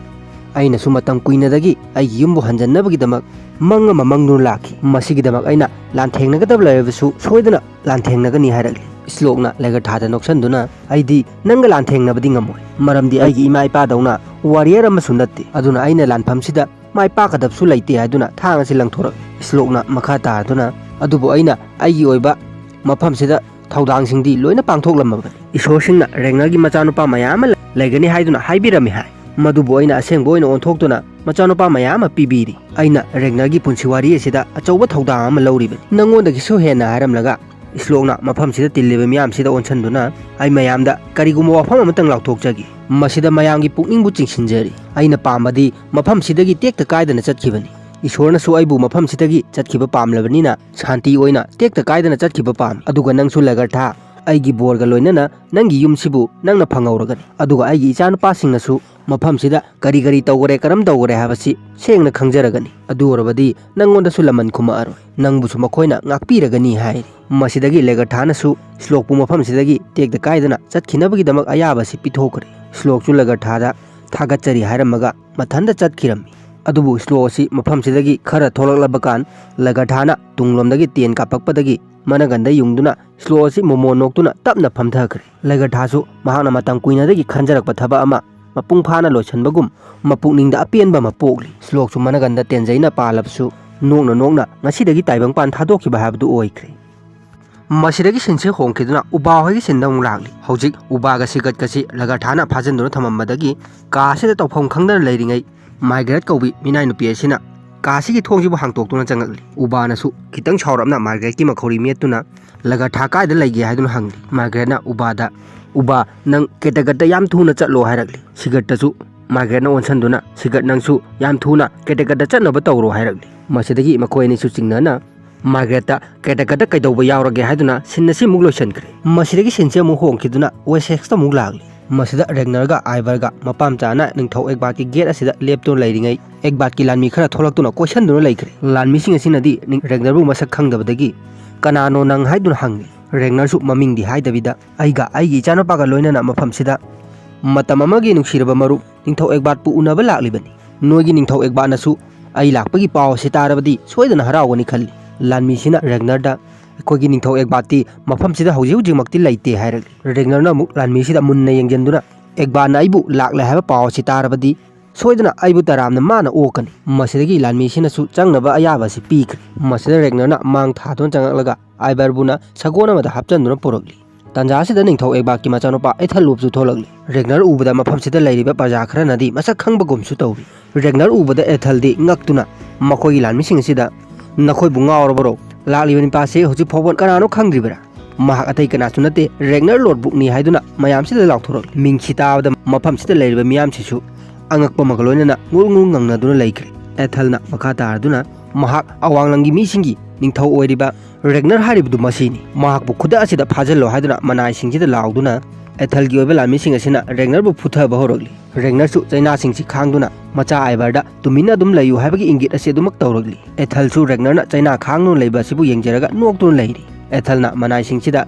"ꯑꯩꯅꯁꯨ ꯃꯇꯝ ꯀꯨꯏꯅꯗꯒꯤ ꯑꯩꯒꯤ ꯌꯨꯝꯕꯨ ꯍꯟꯖꯟꯅꯕꯒꯤꯗꯃꯛ ꯃꯪ ꯑꯃ ꯃꯪꯗꯨꯅ ꯂꯥꯛꯈꯤ꯫ ꯃꯁꯤꯒꯤꯗꯃꯛ ꯑꯩꯅ ꯂꯥꯟꯊꯦꯡꯅꯒꯗꯕ ꯂꯩꯔꯕꯁꯨ ꯁꯣꯏꯗꯅ ꯂꯥꯟꯊꯦꯡꯅꯒꯅꯤ" ꯍꯥꯏꯔꯛꯂꯤ꯫ ꯁ꯭ꯂꯣꯛꯅ ꯂꯦꯒꯔꯊꯥꯗ ꯅꯣꯛꯁꯟꯗꯨꯅ, "ꯑꯩꯗꯤ ꯅꯪꯒ ꯂꯥꯟꯊꯦꯡꯅꯕꯗꯤ ꯉꯝꯃꯣꯏ, ꯃꯔꯝꯗꯤ ꯑꯩꯒꯤ ꯏꯃꯥ ꯏꯄꯥꯗꯧꯅ ꯋꯥꯔꯤꯌꯔ ꯑꯃꯁꯨ ꯅꯠꯇꯦ꯫ ꯑꯗꯨꯅ ꯑꯩꯅ ꯂꯥꯟꯐꯝꯁꯤꯗ ꯃꯥꯏ ꯄꯥꯛꯀꯗꯕꯁꯨ ꯂꯩꯇꯦ" ꯍꯥꯏꯗꯨꯅ ꯊꯥꯡ ꯑꯁꯤ ꯂꯪꯊꯣꯔꯛꯏ꯫ ꯁ꯭ꯂꯣꯛꯅ ꯃꯈꯥ ꯇꯥꯗꯨꯅ, "ꯑꯗꯨꯕꯨ ꯑꯩꯅ ꯑꯩꯒꯤ ꯑꯣꯏꯕ ꯃꯐꯝꯁꯤꯗ ꯊꯧꯗꯥꯡꯁꯤꯡꯗꯤ ꯂꯣꯏꯅ ꯄꯥꯡꯊꯣꯛꯂꯝꯃꯕꯅꯤ꯫ ꯏꯁꯣꯔꯁꯤꯡꯅ ꯔꯦꯒꯅꯔꯒꯤ ꯃꯆꯥꯅꯨꯄꯥ ꯃꯌꯥꯝ ꯑꯃ ꯂꯩꯒꯅꯤ ꯍꯥꯏꯗꯨꯅ ꯍꯥꯏꯕꯤꯔꯝꯃꯤ ꯍꯥꯏ꯫ ꯃꯗꯨꯕꯨ ꯑꯩꯅ ꯑꯁꯦꯡꯕ ꯑꯣꯏꯅ ꯑꯣꯟꯊꯣꯛꯇꯨꯅ ꯃꯆꯥꯅꯨꯄꯥ ꯃꯌꯥꯝ ꯑꯃ ꯄꯤꯕꯤꯔꯤ꯫ ꯑꯩꯅ ꯔꯦꯒꯅꯔꯒꯤ ꯄꯨꯟꯁꯤ ꯋꯥꯔꯤ ꯑꯁꯤꯗ ꯑꯆꯧꯕ ꯊꯧꯗꯥꯡ ꯑꯃ ꯂꯧꯔꯤꯕꯅꯤ꯫ ꯅꯪꯉꯣꯟꯗꯒꯤꯁꯨ ꯍꯦꯟꯅ" ꯍꯥꯏꯔꯝꯂꯒ ꯁ꯭ꯂꯣꯛꯅ ꯃꯐꯝꯁꯤꯗ ꯇꯤꯜꯂꯤꯕ ꯃꯤꯌꯥꯝꯁꯤꯗ ꯑꯣꯟꯁꯤꯟꯗꯨꯅ, "ꯑꯩ ꯃꯌꯥꯝꯗ ꯀꯔꯤꯒꯨꯝꯕ ꯋꯥꯐꯝ ꯑꯃꯇꯪ ꯂꯥꯎꯊꯣꯛꯆꯒꯦ꯫ ꯃꯁꯤꯗ ꯃꯌꯥꯝꯒꯤ ꯄꯨꯛꯅꯤꯡꯕꯨ ꯆꯤꯡꯁꯤꯟꯖꯔꯤ꯫ ꯑꯩꯅ ꯄꯥꯝꯕꯗꯤ ꯃꯐꯝꯁꯤꯗꯒꯤ ꯇꯦꯛꯇ ꯀꯥꯏꯗꯅ ꯆꯠꯈꯤꯕꯅꯤ꯫ ꯏꯁꯣꯔꯅꯁꯨ ꯑꯩꯕꯨ ꯃꯐꯝꯁꯤꯗꯒꯤ ꯆꯠꯈꯤꯕ ꯄꯥꯝꯂꯕꯅꯤꯅ ꯁꯥꯟꯇꯤ ꯑꯣꯏꯅ ꯇꯦꯛꯇ ꯀꯥꯏꯗꯅ ꯆꯠꯈꯤꯕ ꯄꯥꯝꯃꯤ꯫ ꯑꯗꯨꯒ ꯅꯪꯁꯨ ꯂꯦꯒꯔꯊꯥ, ꯑꯩꯒꯤ ꯕꯣꯔꯒ ꯂꯣꯏꯅꯅ ꯅꯪꯒꯤ ꯌꯨꯝꯁꯤꯕꯨ ꯅꯪꯅ ꯐꯪꯍꯧꯔꯒꯅꯤ꯫ ꯑꯗꯨꯒ ꯑꯩꯒꯤ ꯏꯆꯥꯅꯨꯄꯥꯁꯤꯡꯅꯁꯨ ꯃꯐꯝꯁꯤꯗ ꯀꯔꯤ ꯀꯔꯤ ꯇꯧꯈꯔꯦ, ꯀꯔꯝ ꯇꯧꯈꯔꯦ ꯍꯥꯏꯕꯁꯤ ꯁꯦꯡꯅ ꯈꯪꯖꯔꯒꯅꯤ꯫ ꯑꯗꯨ ꯑꯣꯏꯔꯕꯗꯤ ꯅꯪꯉꯣꯟꯗꯁꯨ ꯂꯃꯟ ꯈꯨꯝꯃꯛꯑꯔꯣꯏ, ꯅꯪꯕꯨꯁꯨ ꯃꯈꯣꯏꯅ ꯉꯥꯛꯄꯤꯔꯒꯅꯤ" ꯍꯥꯏꯔꯤ꯫ ꯃꯁꯤꯗꯒꯤ ꯂꯦꯒꯔꯊꯥꯅꯁꯨ ꯁ꯭ꯂꯣꯛꯄꯨ ꯃꯐꯝꯁꯤꯗꯒꯤ ꯇꯦꯛꯇ ꯀꯥꯏꯗꯅ ꯆꯠꯈꯤꯅꯕꯒꯤꯗꯃꯛ ꯑꯌꯥꯕ ꯑꯁꯤ ꯄꯤꯊꯣꯛꯈ꯭ꯔꯦ꯫ ꯁ꯭ꯂꯣꯛꯁꯨ ꯂꯦꯒꯔꯊꯥꯗ ꯊꯥꯒꯠꯆꯔꯤ ꯍꯥꯏꯔꯝꯃꯒ ꯃꯊꯟꯇ ꯆꯠꯈꯤꯔꯝꯃꯤ꯫ ꯑꯗꯨꯕꯨ ꯁ꯭ꯂꯣꯛ ꯑꯁꯤ ꯃꯐꯝꯁꯤꯗꯒꯤ ꯈꯔ ꯊꯣꯛꯂꯛꯂꯕ ꯀꯥꯟ, ꯂꯦꯒꯔꯊꯥꯅ ꯇꯨꯡꯂꯣꯝꯗꯒꯤ ꯇꯦꯟ ꯀꯥꯞꯄꯛꯄꯗꯒꯤ ꯃꯅꯒꯟꯗ ꯌꯨꯡꯗꯨꯅ ꯁ꯭ꯂꯣꯛ ꯑꯁꯤ ꯃꯣꯃꯣꯟ ꯅꯣꯛꯇꯨꯅ ꯇꯞꯅ ꯐꯝꯊꯈ꯭ꯔꯦ꯫ ꯂꯦꯒꯔꯊꯥꯁꯨ ꯃꯍꯥꯛꯅ ꯃꯇꯝ ꯀꯨꯏꯅꯗꯒꯤ ꯈꯟꯖꯔꯛꯄ ꯊꯕꯛ ꯑꯃ ꯃꯄꯨꯡ ꯐꯥꯅ ꯂꯣꯏꯁꯤꯟꯕꯒꯨꯝ ꯃꯄꯨꯛꯅꯤꯡꯗ ꯑꯄꯦꯟꯕ ꯑꯃ ꯄꯣꯛꯂꯤ꯫ ꯁ꯭ꯂꯣꯛꯁꯨ ꯃꯅꯒꯟꯗ ꯇꯦꯟꯖꯩꯅ ꯄꯥꯜꯂꯕꯁꯨ ꯅꯣꯛꯅ ꯅꯣꯛꯅ ꯉꯁꯤꯗꯒꯤ ꯇꯥꯏꯕꯪꯄꯥꯟ ꯊꯥꯗꯣꯛꯈꯤꯕ ꯍꯥꯏꯕꯗꯨ ꯑꯣꯏꯈ꯭ꯔꯦ꯫ ꯃꯁꯤꯗꯒꯤ ꯁꯤꯟꯁꯦ ꯍꯣꯡꯈꯤꯗꯨꯅ ꯎꯕꯥ ꯍꯣꯏꯒꯤ ꯁꯤꯟꯗ ꯑꯃꯨꯛ ꯂꯥꯛꯂꯤ꯫ ꯍꯧꯖꯤꯛ ꯎꯕꯥꯒ ꯁꯤꯒꯠꯀꯁꯤ ꯂꯦꯒꯔꯊꯥꯅ ꯐꯥꯖꯤꯟꯗꯨꯅ ꯊꯝꯃꯝꯕꯗꯒꯤ ꯀꯥ ꯑꯁꯤꯗ ꯇꯧꯐꯝ ꯈꯪꯗꯅ ꯂꯩꯔꯤꯉꯩ, ꯃꯥꯏꯒ꯭ꯔꯦꯠ ꯀꯧꯕꯤ ꯃꯤꯅꯥꯏ ꯅꯨꯄꯤ ꯑꯁꯤꯅ ꯀꯥ ꯑꯁꯤꯒꯤ ꯊꯣꯡꯁꯤꯕꯨ ꯍꯥꯡꯇꯣꯛꯇꯨꯅ ꯆꯪꯉꯛꯂꯤ꯫ ꯎꯕꯥꯅꯁꯨ ꯈꯤꯇꯪ ꯁꯥꯎꯔꯞꯅ ꯃꯥꯏꯒ꯭ꯔꯦꯠꯀꯤ ꯃꯈꯧꯔꯤ ꯃꯦꯠꯇꯨꯅ, "ꯂꯦꯒꯔꯊꯥ ꯀꯥꯏꯗ ꯂꯩꯒꯦ?" ꯍꯥꯏꯗꯨꯅ ꯍꯪꯂꯤ꯫ ꯃꯥꯏꯒ꯭ꯔꯦꯠꯅ ꯎꯕꯥꯗ, "ꯎꯕꯥ, ꯅꯪ ꯀꯦꯇꯒꯠꯇ ꯌꯥꯝ ꯊꯨꯅ ꯆꯠꯂꯣ" ꯍꯥꯏꯔꯛꯂꯤ꯫ ꯁꯤꯒꯠꯇꯁꯨ ꯃꯥꯏꯒ꯭ꯔꯦꯠꯅ ꯑꯣꯟꯁꯟꯗꯨꯅ, "ꯁꯤꯒꯠ, ꯅꯪꯁꯨ ꯌꯥꯝ ꯊꯨꯅ ꯀꯦꯇꯒꯠꯇ ꯆꯠꯅꯕ ꯇꯧꯔꯣ" ꯍꯥꯏꯔꯛꯂꯤ꯫ ꯃꯁꯤꯗꯒꯤ ꯃꯈꯣꯏ ꯑꯅꯤꯁꯨ ꯆꯤꯡꯅꯅ ꯃꯥꯔꯒꯔꯦꯠꯇ ꯀꯦꯗꯀꯗ ꯀꯩꯗꯧꯕ ꯌꯥꯎꯔꯒꯦ ꯍꯥꯏꯗꯨꯅ ꯁꯤꯟ ꯑꯁꯤ ꯑꯃꯨꯛ ꯂꯣꯏꯁꯤꯟꯈ꯭ꯔꯦ꯫ ꯃꯁꯤꯗꯒꯤ ꯁꯤꯟꯁꯤ ꯑꯃꯨꯛ ꯍꯣꯡꯈꯤꯗꯨꯅ ꯋꯦꯁꯦꯛꯁꯇ ꯑꯃꯨꯛ ꯂꯥꯛꯂꯤ꯫ ꯃꯁꯤꯗ ꯔꯦꯒꯅꯔꯒ ꯑꯥꯏꯕꯔꯒ ꯃꯄꯥ ꯃꯆꯥꯅ ꯅꯤꯡꯊꯧ ꯑꯦꯒꯕꯥꯔꯠꯀꯤ ꯒꯦꯠ ꯑꯁꯤꯗ ꯂꯦꯞꯇꯨꯅ ꯂꯩꯔꯤꯉꯩ, ꯑꯦꯒꯕꯥꯔꯠꯀꯤ ꯂꯥꯟꯃꯤ ꯈꯔ ꯊꯣꯛꯂꯛꯇꯨꯅ ꯀꯣꯏꯁꯟꯗꯨꯅ ꯂꯩꯈ꯭ꯔꯦ꯫ ꯂꯥꯟꯃꯤꯁꯤꯡ ꯑꯁꯤꯅꯗꯤ ꯅꯤꯡ-, ꯔꯦꯒꯅꯔꯕꯨ ꯃꯁꯛ ꯈꯪꯗꯕꯗꯒꯤ "ꯀꯅꯥꯅꯣ ꯅꯪ?" ꯍꯥꯏꯗꯨꯅ ꯍꯪꯂꯤ꯫ ꯔꯦꯒꯅꯔꯁꯨ ꯃꯃꯤꯡꯗꯤ ꯍꯥꯏꯗꯕꯤꯗ, "ꯑꯩꯒ ꯑꯩꯒꯤ ꯏꯆꯥꯅꯨꯄꯥꯒ ꯂꯣꯏꯅꯅ ꯃꯐꯝꯁꯤꯗ ꯃꯇꯝ ꯑꯃꯒꯤ ꯅꯨꯡꯁꯤꯔꯕ ꯃꯔꯨꯞ ꯅꯤꯡꯊꯧ ꯑꯦꯒꯕꯥꯔꯠꯄꯨ ꯎꯅꯕ ꯂꯥꯛꯂꯤꯕꯅꯤ꯫ ꯅꯣꯏꯒꯤ ꯅꯤꯡꯊꯧ ꯑꯦꯒꯕꯥꯔꯠꯅꯁꯨ ꯑꯩ ꯂꯥꯛꯄꯒꯤ ꯄꯥꯎ ꯑꯁꯤ ꯇꯥꯔꯕꯗꯤ ꯁꯣꯏꯗꯅ ꯍꯔꯥꯎꯒꯅꯤ ꯈꯜꯂꯤ꯫" ꯂꯥꯟꯃꯤꯁꯤꯅ ꯔꯦꯒꯅꯔꯗ, "ꯑꯩꯈꯣꯏꯒꯤ ꯅꯤꯡꯊꯧ ꯑꯦꯒꯕꯥꯔꯠꯇꯤ ꯃꯐꯝꯁꯤꯗ ꯍꯧꯖꯤꯛ ꯍꯧꯖꯤꯛꯃꯛꯇꯤ ꯂꯩꯇꯦ" ꯍꯥꯏꯔꯛꯂꯤ꯫ ꯔꯦꯒꯅꯔꯅ ꯑꯃꯨꯛ ꯂꯥꯟꯃꯤꯁꯤꯗ ꯃꯨꯟꯅ ꯌꯦꯡꯁꯤꯟꯗꯨꯅ, "ꯑꯦꯒꯕꯥꯔꯠꯅ ꯑꯩꯕꯨ ꯂꯥꯛꯂꯦ ꯍꯥꯏꯕ ꯄꯥꯎ ꯑꯁꯤ ꯇꯥꯔꯕꯗꯤ ꯁꯣꯏꯗꯅ ꯑꯩꯕꯨ ꯇꯔꯥꯝꯅ ꯃꯥꯅ ꯑꯣꯛꯀꯅꯤ꯫" ꯃꯁꯤꯗꯒꯤ ꯂꯥꯟꯃꯤꯁꯤꯅꯁꯨ ꯆꯪꯅꯕ ꯑꯌꯥꯕ ꯑꯁꯤ ꯄꯤꯈ꯭ꯔꯦ꯫ ꯃꯁꯤꯗ ꯔꯦꯒꯅꯔꯅ ꯃꯥꯡ ꯊꯥꯗꯨꯅ ꯆꯪꯂꯛꯂꯒ ꯑꯥꯏꯕꯔꯕꯨꯅ ꯁꯒꯣꯜ ꯑꯃꯗ ꯍꯥꯞꯆꯤꯟꯗꯨꯅ ꯄꯨꯔꯛꯂꯤ꯫ ꯇꯥꯟꯖꯥ ꯑꯁꯤꯗ ꯅꯤꯡꯊꯧ ꯑꯦꯒꯕꯥꯔꯠꯀꯤ ꯃꯆꯥꯅꯨꯄꯥ ꯑꯦꯊꯜ ꯂꯨꯞꯁꯨ ꯊꯣꯛꯂꯛꯂꯤ꯫ ꯔꯦꯒꯅꯔ ꯎꯕꯗ ꯃꯐꯝꯁꯤꯗ ꯂꯩꯔꯤꯕ ꯄ꯭ꯔꯖꯥ ꯈꯔꯅꯗꯤ ꯃꯁꯛ ꯈꯪꯕꯒꯨꯝꯁꯨ ꯇꯧꯔꯤ꯫ ꯔꯦꯒꯅꯔ ꯎꯕꯗ ꯑꯦꯊꯜꯗꯤ ꯉꯛꯇꯨꯅ ꯃꯈꯣꯏꯒꯤ ꯂꯥꯟꯃꯤꯁꯤꯡ ꯑꯁꯤꯗ, "ꯅꯈꯣꯏꯕꯨ ꯉꯥꯎꯔꯕꯔꯣ? ꯂꯥꯛꯂꯤꯕ ꯅꯨꯄꯥꯁꯤ ꯍꯧꯖꯤꯛ ꯐꯥꯎꯕ ꯀꯅꯥꯅꯣ ꯈꯪꯗ꯭ꯔꯤꯕꯔꯥ? ꯃꯍꯥꯛ ꯑꯇꯩ ꯀꯅꯥꯁꯨ ꯅꯠꯇꯦ, ꯔꯦꯒꯅꯔ ꯂꯣꯔꯗ ꯕꯨꯛꯅꯤ" ꯍꯥꯏꯗꯨꯅ ꯃꯌꯥꯝꯁꯤꯗ ꯂꯥꯎꯊꯣꯔꯛꯂꯤ꯫ ꯃꯤꯡꯁꯤ ꯇꯥꯕꯗ ꯃꯐꯝꯁꯤꯗ ꯂꯩꯔꯤꯕ ꯃꯤꯌꯥꯝꯁꯤꯁꯨ ꯑꯉꯛꯄ ꯑꯃꯒ ꯂꯣꯏꯅꯅ ꯉꯨꯔꯨ ꯉꯨꯔꯨ ꯉꯪꯅꯗꯨꯅ ꯂꯩꯈ꯭ꯔꯦ꯫ ꯑꯦꯊꯜꯅ ꯃꯈꯥ ꯇꯥꯔꯗꯨꯅ, "ꯃꯍꯥꯛ ꯑꯋꯥꯡꯂꯪꯒꯤ ꯃꯤꯁꯤꯡꯒꯤ ꯅꯤꯡꯊꯧ ꯑꯣꯏꯔꯤꯕ ꯔꯦꯒꯅꯔ ꯍꯥꯏꯔꯤꯕꯗꯨ ꯃꯁꯤꯅꯤ꯫ ꯃꯍꯥꯛꯄꯨ ꯈꯨꯗꯛ ꯑꯁꯤꯗ ꯐꯥꯖꯤꯜꯂꯣ" ꯍꯥꯏꯗꯨꯅ ꯃꯅꯥꯏꯁꯤꯡꯁꯤꯗ ꯂꯥꯎꯗꯨꯅ, ꯑꯦꯊꯜꯒꯤ ꯑꯣꯏꯕ ꯂꯥꯟꯃꯤꯁꯤꯡ ꯑꯁꯤꯅ ꯔꯦꯒꯅꯔꯕꯨ ꯐꯨꯊꯕ ꯍꯧꯔꯛꯂꯤ꯫ ꯔꯦꯒꯅꯔꯁꯨ ꯆꯩꯅꯥꯁꯤꯡꯁꯤ ꯈꯥꯡꯗꯨꯅ ꯃꯆꯥ ꯑꯥꯏꯕꯔꯗ ꯇꯨꯃꯤꯟꯅ ꯑꯗꯨꯝ ꯂꯩꯌꯨ ꯍꯥꯏꯕꯒꯤ ꯏꯪꯒꯤꯠ ꯑꯁꯤ ꯑꯗꯨꯃꯛ ꯇꯧꯔꯛꯂꯤ꯫ ꯑꯦꯊꯜꯁꯨ ꯔꯦꯒꯅꯔꯅ ꯆꯩꯅꯥ ꯈꯥꯡꯗꯨꯅ ꯂꯩꯕ ꯑꯁꯤꯕꯨ ꯌꯦꯡꯖꯔꯒ ꯅꯣꯛꯇꯨꯅ ꯂꯩꯔꯤ꯫ ꯑꯦꯊꯜꯅ ꯃꯅꯥꯏꯁꯤꯡꯁꯤꯗ,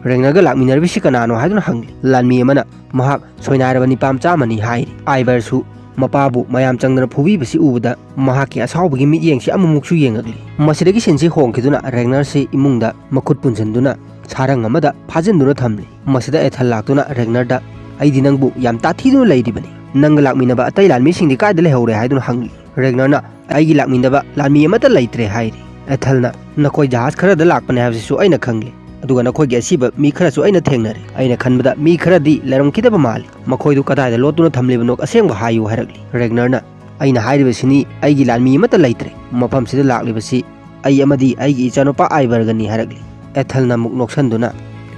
"ꯔꯦꯒꯅꯔꯒ ꯂꯥꯛꯃꯤꯟꯅꯔꯤꯕꯁꯤ ꯀꯅꯥꯅꯣ?" ꯍꯥꯏꯗꯨꯅ ꯍꯪꯂꯤ꯫ ꯂꯥꯟꯃꯤ ꯑꯃꯅ, "ꯃꯍꯥꯛ ꯁꯣꯏꯅꯥꯏꯔꯕ ꯅꯤꯄꯥ ꯃꯆꯥ ꯑꯃꯅꯤ" ꯍꯥꯏꯔꯤ꯫ ꯑꯥꯏꯕꯔꯁꯨ ꯃꯄꯥꯕꯨ ꯃꯌꯥꯝ ꯆꯪꯗꯅ ꯐꯨꯕꯤꯕꯁꯤ ꯎꯕꯗ ꯃꯍꯥꯛꯀꯤ ꯑꯁꯥꯎꯕꯒꯤ ꯃꯤꯠꯌꯦꯡꯁꯤ ꯑꯃꯨꯛꯃꯨꯛꯁꯨ ꯌꯦꯡꯉꯛꯂꯤ꯫ ꯃꯁꯤꯗꯒꯤ ꯁꯤꯟꯁꯤ ꯍꯣꯡꯈꯤꯗꯨꯅ ꯔꯦꯒꯅꯔꯁꯤ ꯏꯃꯨꯡꯗ ꯃꯈꯨꯠ ꯄꯨꯟꯁꯤꯟꯗꯨꯅ ꯁꯥꯔꯪ ꯑꯃꯗ ꯐꯥꯖꯤꯟꯗꯨꯅ ꯊꯝꯂꯤ꯫ ꯃꯁꯤꯗ ꯑꯦꯊꯜ ꯂꯥꯛꯇꯨꯅ ꯔꯦꯒꯅꯔꯗ, "ꯑꯩꯗꯤ ꯅꯪꯕꯨ ꯌꯥꯝ ꯇꯥꯊꯤꯗꯨꯅ ꯂꯩꯔꯤꯕꯅꯤ꯫ ꯅꯪꯒ ꯂꯥꯛꯃꯤꯟꯅꯕ ꯑꯇꯩ ꯂꯥꯟꯃꯤꯁꯤꯡꯗꯤ ꯀꯥꯏꯗ ꯂꯩꯍꯧꯔꯦ?" ꯍꯥꯏꯗꯨꯅ ꯍꯪꯂꯤ꯫ ꯔꯦꯒꯅꯔꯅ, "ꯑꯩꯒꯤ ꯂꯥꯛꯃꯤꯟꯅꯕ ꯂꯥꯟꯃꯤ ꯑꯃꯠꯇ ꯂꯩꯇ꯭ꯔꯦ" ꯍꯥꯏꯔꯤ꯫ ꯑꯦꯊꯜꯅ, "ꯅꯈꯣꯏ ꯖꯍꯥꯖ ꯈꯔꯗ ꯂꯥꯛꯄꯅꯦ ꯍꯥꯏꯕꯁꯤꯁꯨ ꯑꯩꯅ ꯈꯪꯂꯦ, ꯑꯗꯨꯒ ꯅꯈꯣꯏꯒꯤ ꯑꯁꯤꯕ ꯃꯤ ꯈꯔꯁꯨ ꯑꯩꯅ ꯊꯦꯡꯅꯔꯦ꯫ ꯑꯩꯅ ꯈꯟꯕꯗ ꯃꯤ ꯈꯔꯗꯤ ꯂꯩꯔꯝꯈꯤꯗꯕ ꯃꯥꯜꯂꯤ꯫ ꯃꯈꯣꯏꯗꯨ ꯀꯗꯥꯏꯗ ꯂꯣꯠꯇꯨꯅ ꯊꯝꯂꯤꯕꯅꯣ ꯑꯁꯦꯡꯕ ꯍꯥꯏꯌꯨ" ꯍꯥꯏꯔꯛꯂꯤ꯫ ꯔꯦꯒꯅꯔꯅ, "ꯑꯩꯅ ꯍꯥꯏꯔꯤꯕꯁꯤꯅꯤ, ꯑꯩꯒꯤ ꯂꯥꯟꯃꯤ ꯑꯃꯠꯇ ꯂꯩꯇ꯭ꯔꯦ꯫ ꯃꯐꯝꯁꯤꯗ ꯂꯥꯛꯂꯤꯕꯁꯤ ꯑꯩ ꯑꯃꯗꯤ ꯑꯩꯒꯤ ꯏꯆꯥꯅꯨꯄꯥ ꯑꯥꯏꯕꯔꯒꯅꯤ" ꯍꯥꯏꯔꯛꯂꯤ꯫ ꯑꯦꯊꯜꯅ ꯑꯃꯨꯛ ꯅꯣꯛꯁꯟꯗꯨꯅ,